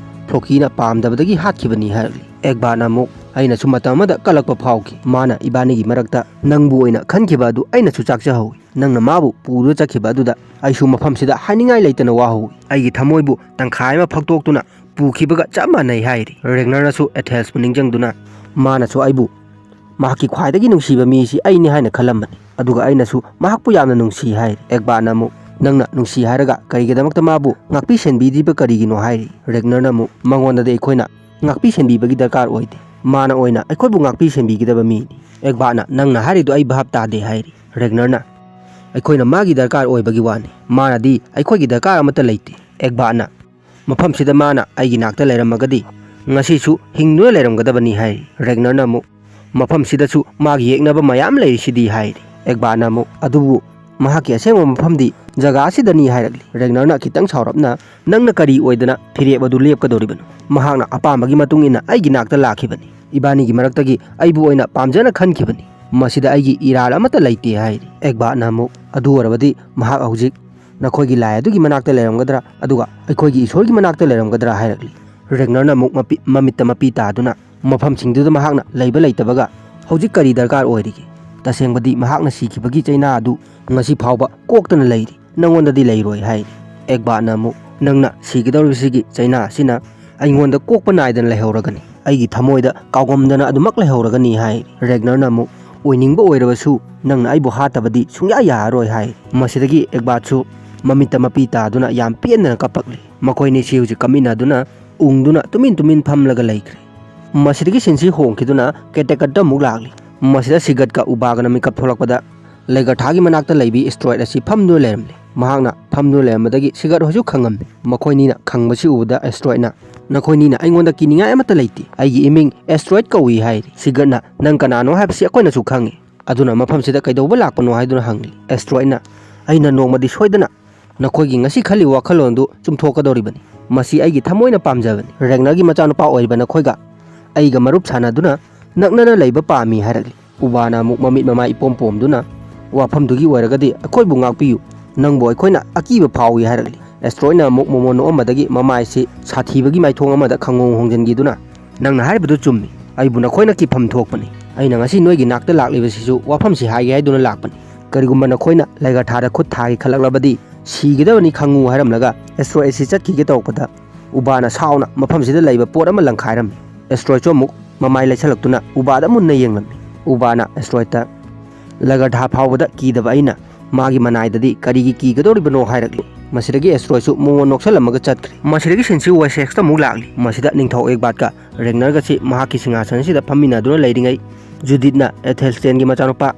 ꯐ꯭ꯂꯣꯀꯤꯅ ꯄꯥꯝꯗꯕꯗꯒꯤ ꯍꯥꯠꯈꯤꯕꯅꯤ" ꯍꯥꯏꯔꯛꯂꯤ꯫ ꯑꯦꯒꯕꯥꯅ ꯑꯃꯨꯛ, "ꯑꯩꯅꯁꯨ ꯃꯇꯝ ꯑꯃꯗ ꯀꯜꯂꯛꯄ ꯐꯥꯎꯈꯤ꯫ ꯃꯥꯅ ꯏꯕꯥꯅꯤꯒꯤ ꯃꯔꯛꯇ ꯅꯪꯕꯨ ꯑꯣꯏꯅ ꯈꯟꯈꯤꯕ ꯑꯗꯨ ꯑꯩꯅꯁꯨ ꯆꯥꯛꯆꯍꯧꯏ꯫ ꯅꯪꯅ ꯃꯥꯕꯨ ꯄꯨꯗꯨꯅ ꯆꯠꯈꯤꯕ ꯑꯗꯨꯗ ꯑꯩꯁꯨ ꯃꯐꯝꯁꯤꯗ ꯍꯥꯏꯅꯤꯡꯉꯥꯏ ꯂꯩꯇꯅ ꯋꯥꯍꯧꯏ꯫ ꯑꯩꯒꯤ ꯊꯃꯣꯏꯕꯨ ꯇꯪꯈꯥꯏ ꯑꯃ ꯐꯛꯇꯣꯛꯇꯨꯅ ꯄꯨꯈꯤꯕꯒ ꯆꯞ ꯃꯥꯟꯅꯩ" ꯍꯥꯏꯔꯤ꯫ ꯔꯦꯒꯅꯔꯅꯁꯨ ꯑꯦꯊꯦꯜꯁꯄꯨ ꯅꯤꯡꯁꯤꯡꯗꯨꯅ, "ꯃꯥꯅꯁꯨ ꯑꯩꯕꯨ ꯃꯍꯥꯛꯀꯤ ꯈ꯭ꯋꯥꯏꯗꯒꯤ ꯅꯨꯡꯁꯤꯕ ꯃꯤꯁꯤ ꯑꯩꯅꯤ ꯍꯥꯏꯅ ꯈꯜꯂꯝꯕꯅꯤ, ꯑꯗꯨꯒ ꯑꯩꯅꯁꯨ ꯃꯍꯥꯛꯄꯨ ꯌꯥꯝꯅ ꯅꯨꯡꯁꯤ" ꯍꯥꯏꯔꯤ꯫ ꯑꯦꯒꯕꯥꯅ ꯑꯃꯨꯛ, "ꯅꯪꯅ ꯅꯨꯡꯁꯤ ꯍꯥꯏꯔꯒ ꯀꯔꯤꯒꯤꯗꯃꯛꯇ ꯃꯥꯕꯨ ꯉꯥꯛꯄꯤ ꯁꯦꯟꯕꯤꯗ꯭ꯔꯤꯕ ꯀꯔꯤꯒꯤꯅꯣ?" ꯍꯥꯏꯔꯤ꯫ ꯔꯦꯒꯅꯔꯅ ꯑꯃꯨꯛ, "ꯃꯉꯣꯟꯗꯗꯤ ꯑꯩꯈꯣꯏꯅ ꯉꯥꯛꯄꯤ ꯁꯦꯟꯕꯤꯕꯒꯤ ꯗꯔꯀꯥꯔ ꯑꯣꯏꯗꯦ꯫ ꯃꯥꯅ ꯑꯣꯏꯅ ꯑꯩꯈꯣꯏꯕꯨ ꯉꯥꯛꯄꯤ ꯁꯦꯟꯕꯤꯒꯗꯕ ꯃꯤꯅꯤ꯫" ꯑꯦꯒꯕꯥꯅ, "ꯅꯪꯅ ꯍꯥꯏꯔꯤꯗꯨ ꯑꯩ ꯚꯥꯞ ꯇꯥꯗꯦ" ꯍꯥꯏꯔꯤ꯫ ꯔꯦꯒꯅꯔꯅ, ꯑꯩꯈꯣꯏꯅ ꯃꯥꯒꯤ ꯗꯔꯀꯥꯔ ꯑꯣꯏꯕꯒꯤ ꯋꯥꯅꯤ꯫ ꯃꯥꯅꯗꯤ ꯑꯩꯈꯣꯏꯒꯤ ꯗꯔꯀꯥꯔ ꯑꯃꯠꯇ ꯂꯩꯇꯦ꯫ ꯑꯦꯒꯕꯥꯠꯅ, "ꯃꯐꯝꯁꯤꯗ ꯃꯥꯅ ꯑꯩꯒꯤ ꯅꯥꯛꯇ ꯂꯩꯔꯝꯃꯒꯗꯤ ꯉꯁꯤꯁꯨ ꯍꯤꯡꯗꯨꯅ ꯂꯩꯔꯝꯒꯗꯕꯅꯤ" ꯍꯥꯏꯔꯤ꯫ ꯔꯦꯒꯅꯔꯅ ꯑꯃꯨꯛ, "ꯃꯐꯝꯁꯤꯗꯁꯨ ꯃꯥꯒꯤ ꯌꯦꯛꯅꯕ ꯃꯌꯥꯝ ꯂꯩꯔꯤꯁꯤꯗꯤ" ꯍꯥꯏꯔꯤ꯫ ꯑꯦꯒꯕꯥꯠꯅ ꯑꯃꯨꯛ, "ꯑꯗꯨꯕꯨ ꯃꯍꯥꯛꯀꯤ ꯑꯁꯦꯡꯕ ꯃꯐꯝꯗꯤ ꯖꯒꯥ ꯑꯁꯤꯗꯅꯤ" ꯍꯥꯏꯔꯛꯂꯤ꯫ ꯔꯦꯒꯅꯔꯅ ꯈꯤꯇꯪ ꯁꯥꯎꯔꯞꯅ, "ꯅꯪꯅ ꯀꯔꯤ ꯑꯣꯏꯗꯅ ꯐꯤꯔꯦꯞ ꯑꯗꯨ ꯂꯦꯞꯀꯗꯧꯔꯤꯕꯅꯣ? ꯃꯍꯥꯛꯅ ꯑꯄꯥꯝꯕꯒꯤ ꯃꯇꯨꯡ ꯏꯟꯅ ꯑꯩꯒꯤ ꯅꯥꯛꯇ ꯂꯥꯛꯈꯤꯕꯅꯤ꯫ ꯏꯕꯥꯅꯤꯒꯤ ꯃꯔꯛꯇꯒꯤ ꯑꯩꯕꯨ ꯑꯣꯏꯅ ꯄꯥꯝꯖꯅ ꯈꯟꯈꯤꯕꯅꯤ꯫ ꯃꯁꯤꯗ ꯑꯩꯒꯤ ꯏꯔꯥꯜ ꯑꯃꯠꯇ ꯂꯩꯇꯦ" ꯍꯥꯏꯔꯤ꯫ ꯑꯦꯒꯕꯥꯠꯅ ꯑꯃꯨꯛ, "ꯑꯗꯨ ꯑꯣꯏꯔꯕꯗꯤ ꯃꯍꯥꯛ ꯍꯧꯖꯤꯛ ꯅꯈꯣꯏꯒꯤ ꯂꯥꯏ ꯑꯗꯨꯒꯤ ꯃꯅꯥꯛꯇ ꯂꯩꯔꯝꯒꯗ꯭ꯔꯥ, ꯑꯗꯨꯒ ꯑꯩꯈꯣꯏꯒꯤ ꯏꯁꯣꯔꯒꯤ ꯃꯅꯥꯛꯇ ꯂꯩꯔꯝꯒꯗ꯭ꯔꯥ?" ꯍꯥꯏꯔꯛꯂꯤ꯫ ꯔꯦꯒꯅꯔꯅ ꯑꯃꯨꯛ ꯃꯄꯤ-, ꯃꯃꯤꯠꯇ ꯃꯄꯤ ꯇꯥꯗꯨꯅ, "ꯃꯐꯝꯁꯤꯡꯗꯨꯗ ꯃꯍꯥꯛꯅ ꯂꯩꯕ ꯂꯩꯇꯕꯒ ꯍꯧꯖꯤꯛ ꯀꯔꯤ ꯗꯔꯀꯥꯔ ꯑꯣꯏꯔꯤꯒꯦ? ꯇꯁꯦꯡꯕꯗꯤ ꯃꯍꯥꯛꯅ ꯁꯤꯈꯤꯕꯒꯤ ꯆꯩꯅꯥ ꯑꯗꯨ ꯉꯁꯤ ꯐꯥꯎꯕ ꯀꯣꯛꯇꯅ ꯂꯩꯔꯤ꯫ ꯅꯉꯣꯟꯗꯗꯤ ꯂꯩꯔꯣꯏ" ꯍꯥꯏꯔꯤ꯫ ꯑꯦꯒꯕꯥꯠꯅ ꯑꯃꯨꯛ, "ꯅꯪꯅ ꯁꯤꯒꯗꯧꯔꯤꯕꯁꯤꯒꯤ ꯆꯩꯅꯥ ꯑꯁꯤꯅ ꯑꯩꯉꯣꯟꯗ ꯀꯣꯛꯄ ꯅꯥꯏꯗꯅ ꯂꯩꯍꯧꯔꯒꯅꯤ꯫ ꯑꯩꯒꯤ ꯊꯃꯣꯏꯗ ꯀꯥꯎꯒꯝꯗꯅ ꯑꯗꯨꯃꯛ ꯂꯩꯍꯧꯔꯒꯅꯤ" ꯍꯥꯏꯔꯤ꯫ ꯔꯦꯒꯅꯔꯅ ꯑꯃꯨꯛ, "ꯑꯣꯏꯅꯤꯡꯕ ꯑꯣꯏꯔꯕꯁꯨ ꯅꯪꯅ ꯑꯩꯕꯨ ꯍꯥꯠꯇꯕꯗꯤ ꯁꯨꯡꯌꯥ ꯌꯥꯔꯔꯣꯏ" ꯍꯥꯏꯔꯤ꯫ ꯃꯁꯤꯗꯒꯤ ꯑꯦꯒꯕꯥꯠꯁꯨ ꯃꯃꯤꯠꯇ ꯃꯄꯤ ꯇꯥꯗꯨꯅ ꯌꯥꯝ ꯄꯦꯟꯗꯅ ꯀꯞꯄꯛꯂꯤ꯫ ꯃꯈꯣꯏꯅꯤꯁꯤ ꯍꯧꯖꯤꯛ ꯀꯞꯃꯤꯟꯅꯗꯨꯅ ꯎꯪꯗꯨꯅ ꯇꯨꯃꯤꯟ ꯇꯨꯃꯤꯟ ꯐꯝꯂꯒ ꯂꯩꯈ꯭ꯔꯦ꯫ ꯃꯁꯤꯗꯒꯤ ꯁꯤꯟꯁꯤ ꯍꯣꯡꯈꯤꯗꯨꯅ ꯀꯦꯇꯦꯀꯠꯇ ꯑꯃꯨꯛ ꯂꯥꯛꯂꯤ꯫ ꯃꯁꯤꯗ ꯁꯤꯒꯠꯀ ꯎꯕꯥꯒꯅ ꯃꯤꯀꯞ ꯊꯣꯛꯂꯛꯄꯗ ꯂꯦꯒꯔꯊꯥꯒꯤ ꯃꯅꯥꯛꯇ ꯂꯩꯕꯤ ꯑꯦꯁꯇ꯭ꯔꯣꯏꯗ ꯑꯁꯤ ꯐꯝꯗꯨꯅ ꯂꯩꯔꯝꯂꯦ꯫ ꯃꯍꯥꯛꯅ ꯐꯝꯗꯨꯅ ꯂꯩꯔꯝꯕꯗꯒꯤ ꯁꯤꯒꯠ ꯍꯣꯏꯁꯨ ꯈꯪꯉꯝꯃꯤ꯫ ꯃꯈꯣꯏꯅꯤꯅ ꯈꯪꯕꯁꯤ ꯎꯕꯗ ꯑꯦꯁꯇ꯭ꯔꯣꯏꯗꯅ, "ꯅꯈꯣꯏꯅꯤꯅ ꯑꯩꯉꯣꯟꯗ ꯀꯤꯅꯤꯡꯉꯥꯏ ꯑꯃꯠꯇ ꯂꯩꯇꯦ꯫ ꯑꯩꯒꯤ ꯏꯃꯤꯡ ꯑꯦꯁꯇ꯭ꯔꯣꯏꯗ ꯀꯧꯏ" ꯍꯥꯏꯔꯤ꯫ ꯁꯤꯒꯠꯅ, "ꯅꯪ ꯀꯅꯥꯅꯣ ꯍꯥꯏꯕꯁꯤ ꯑꯩꯈꯣꯏꯅꯁꯨ ꯈꯪꯉꯤ꯫ ꯑꯗꯨꯅ ꯃꯐꯝꯁꯤꯗ ꯀꯩꯗꯧꯕ ꯂꯥꯛꯄꯅꯣ?" ꯍꯥꯏꯗꯨꯅ ꯍꯪꯂꯤ꯫ ꯑꯦꯁꯇ꯭ꯔꯣꯏꯗꯅ, "ꯑꯩꯅ ꯅꯣꯡꯃꯗꯤ ꯁꯣꯏꯗꯅ ꯅꯈꯣꯏꯒꯤ ꯉꯁꯤ ꯈꯜꯂꯤꯕ ꯋꯥꯈꯜꯂꯣꯟꯗꯨ ꯆꯨꯝꯊꯣꯛꯀꯗꯧꯔꯤꯕꯅꯤ꯫ ꯃꯁꯤ ꯑꯩꯒꯤ ꯊꯃꯣꯏꯅ ꯄꯥꯝꯖꯕꯅꯤ꯫ ꯔꯦꯒꯅꯔꯒꯤ ꯃꯆꯥꯅꯨꯄꯥ ꯑꯣꯏꯔꯤꯕ ꯅꯈꯣꯏꯒ ꯑꯩꯒ ꯃꯔꯨꯞ ꯁꯥꯟꯅꯗꯨꯅ ꯅꯛꯅꯅ ꯂꯩꯕ ꯄꯥꯝꯃꯤ" ꯍꯥꯏꯔꯛꯂꯤ꯫ ꯎꯕꯥꯅ ꯑꯃꯨꯛ ꯃꯃꯤꯠ ꯃꯃꯥꯏ ꯏꯄꯣꯝ ꯄꯣꯝꯗꯨꯅ, "ꯋꯥꯐꯝꯗꯨꯒꯤ ꯑꯣꯏꯔꯒꯗꯤ ꯑꯩꯈꯣꯏꯕꯨ ꯉꯥꯛꯄꯤꯌꯨ, ꯅꯪꯕꯨ ꯑꯩꯈꯣꯏꯅ ꯑꯀꯤꯕ ꯐꯥꯎꯏ" ꯍꯥꯏꯔꯛꯂꯤ꯫ ꯑꯦꯁꯇ꯭ꯔꯣꯏꯗꯅ ꯑꯃꯨꯛ ꯃꯣꯃꯣꯟ ꯅꯣꯛꯑꯝꯕꯗꯒꯤ ꯃꯃꯥꯏꯁꯤ ꯁꯥꯊꯤꯕꯒꯤ ꯃꯥꯏꯊꯣꯡ ꯑꯃꯗ ꯈꯪꯍꯣꯡ ꯍꯣꯡꯖꯤꯟꯈꯤꯗꯨꯅ, "ꯅꯪꯅ ꯍꯥꯏꯔꯤꯕꯗꯨ ꯆꯨꯝꯃꯤ꯫ ꯑꯩꯕꯨ ꯅꯈꯣꯏꯅ ꯀꯤꯐꯝ ꯊꯣꯛꯄꯅꯤ꯫ ꯑꯩꯅ ꯉꯁꯤ ꯅꯣꯏꯒꯤ ꯅꯥꯛꯇ ꯂꯥꯛꯂꯤꯕꯁꯤꯁꯨ ꯋꯥꯐꯝꯁꯤ ꯍꯥꯏꯒꯦ ꯍꯥꯏꯗꯨꯅ ꯂꯥꯛꯄꯅꯤ꯫ ꯀꯔꯤꯒꯨꯝꯕ ꯅꯈꯣꯏꯅ ꯂꯦꯒꯔꯊꯥꯗ ꯈꯨꯠ ꯊꯥꯒꯦ ꯈꯜꯂꯛꯂꯕꯗꯤ ꯁꯤꯒꯗꯕꯅꯤ ꯈꯪꯉꯨ" ꯍꯥꯏꯔꯝꯂꯒ ꯑꯦꯁꯇ꯭ꯔꯣꯏꯗ ꯑꯁꯤ ꯆꯠꯈꯤꯒꯦ ꯇꯧꯔꯛꯄꯗ ꯎꯕꯥꯅ ꯁꯥꯎꯅ ꯃꯐꯝꯁꯤꯗ ꯂꯩꯕ ꯄꯣꯠ ꯑꯃ ꯂꯪꯈꯥꯏꯔꯝꯃꯤ꯫ ꯑꯦꯁꯇ꯭ꯔꯣꯏꯗꯁꯨ ꯑꯃꯨꯛ ꯃꯃꯥꯏ ꯂꯩꯁꯜꯂꯛꯇꯨꯅ ꯎꯕꯥꯗ ꯃꯨꯟꯅ ꯌꯦꯡꯂꯝꯃꯤ꯫ ꯎꯕꯥꯅ ꯑꯦꯁꯇ꯭ꯔꯣꯏꯗꯇ, "ꯂꯦꯒꯔꯊꯥ ꯐꯥꯎꯕꯗ ꯀꯤꯗꯕ ꯑꯩꯅ ꯃꯥꯒꯤ ꯃꯅꯥꯏꯗꯗꯤ ꯀꯔꯤꯒꯤ ꯀꯤꯒꯗꯧꯔꯤꯕꯅꯣ?" ꯍꯥꯏꯔꯛꯂꯤ꯫ ꯃꯁꯤꯗꯒꯤ ꯑꯦꯁꯇ꯭ꯔꯣꯏꯗꯁꯨ ꯃꯣꯃꯣꯟ ꯅꯣꯛꯁꯜꯂꯝꯃꯒ ꯆꯠꯈ꯭ꯔꯦ꯫ ꯃꯁꯤꯗꯒꯤ ꯁꯤꯟꯁꯤ ꯋꯦꯁꯦꯛꯁꯇ ꯑꯃꯨꯛ ꯂꯥꯛꯂꯤ꯫ ꯃꯁꯤꯗ ꯅꯤꯡꯊꯧ ꯑꯦꯒꯕꯥꯠꯀ ꯔꯦꯒꯅꯔꯒꯁꯤ ꯃꯍꯥꯛꯀꯤ ꯁꯤꯡꯍꯥꯁꯟꯁꯤꯗ ꯐꯝꯃꯤꯟꯅꯗꯨꯅ ꯂꯩꯔꯤꯉꯩ, ꯖꯨꯗꯤꯠꯅ ꯑꯦꯊꯦꯜꯁ꯭ꯇꯦꯟꯒꯤ ꯃꯆꯥꯅꯨꯄꯥ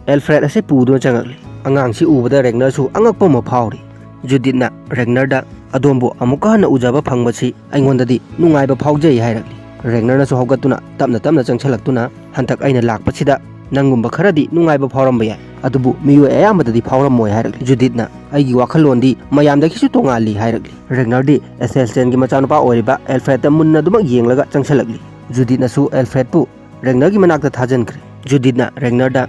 ꯑꯦꯜꯐ꯭ꯔꯦꯗ ꯑꯁꯤ ꯄꯨꯗꯨꯅ ꯆꯪꯉꯛꯂꯤ꯫ ꯑꯉꯥꯡꯁꯤ ꯎꯕꯗ ꯔꯦꯒꯅꯔꯁꯨ ꯑꯉꯛꯄ ꯑꯃ ꯐꯥꯎꯔꯤ꯫ ꯖꯨꯗꯤꯠꯅ ꯔꯦꯒꯅꯔꯗ, "ꯑꯗꯣꯝꯕꯨ ꯑꯃꯨꯛꯀ ꯍꯟꯅ ꯎꯖꯕ ꯐꯪꯕꯁꯤ ꯑꯩꯉꯣꯟꯗꯗꯤ ꯅꯨꯡꯉꯥꯏꯕ ꯐꯥꯎꯖꯩ" ꯍꯥꯏꯔꯛꯂꯤ꯫ ꯔꯦꯒꯅꯔꯅꯁꯨ ꯍꯧꯒꯠꯇꯨꯅ ꯇꯞꯅ ꯇꯞꯅ ꯆꯪꯁꯤꯜꯂꯛꯇꯨꯅ, "ꯍꯟꯗꯛ ꯑꯩꯅ ꯂꯥꯛꯄꯁꯤꯗ ꯅꯪꯒꯨꯝꯕ ꯈꯔꯗꯤ ꯅꯨꯡꯉꯥꯏꯕ ꯐꯥꯎꯔꯝꯕ ꯌꯥꯏ, ꯑꯗꯨꯕꯨ ꯃꯤꯑꯣꯏ ꯑꯌꯥꯝꯕꯗꯗꯤ ꯐꯥꯎꯔꯝꯃꯣꯏ" ꯍꯥꯏꯔꯛꯂꯤ꯫ ꯖꯨꯗꯤꯠꯅ, "ꯑꯩꯒꯤ ꯋꯥꯈꯜꯂꯣꯟꯗꯤ ꯃꯌꯥꯝꯗꯒꯤꯁꯨ ꯇꯣꯉꯥꯜꯂꯤ" ꯍꯥꯏꯔꯛꯂꯤ꯫ ꯔꯦꯒꯅꯔꯗꯤ ꯑꯦꯊꯦꯜꯁꯇꯦꯟꯒꯤ ꯃꯆꯥꯅꯨꯄꯥ ꯑꯣꯏꯔꯤꯕ ꯑꯦꯜꯐ꯭ꯔꯦꯗꯇ ꯃꯨꯟꯅ ꯑꯗꯨꯃꯛ ꯌꯦꯡꯂꯒ ꯆꯪꯁꯤꯜꯂꯛꯂꯤ꯫ ꯖꯨꯗꯤꯠꯅꯁꯨ ꯑꯦꯜꯐ꯭ꯔꯦꯗꯄꯨ ꯔꯦꯒꯅꯔꯒꯤ ꯃꯅꯥꯛꯇ ꯊꯥꯖꯤꯟꯈ꯭ꯔꯦ꯫ ꯖꯨꯗꯤꯠꯅ ꯔꯦꯒꯅꯔꯗ,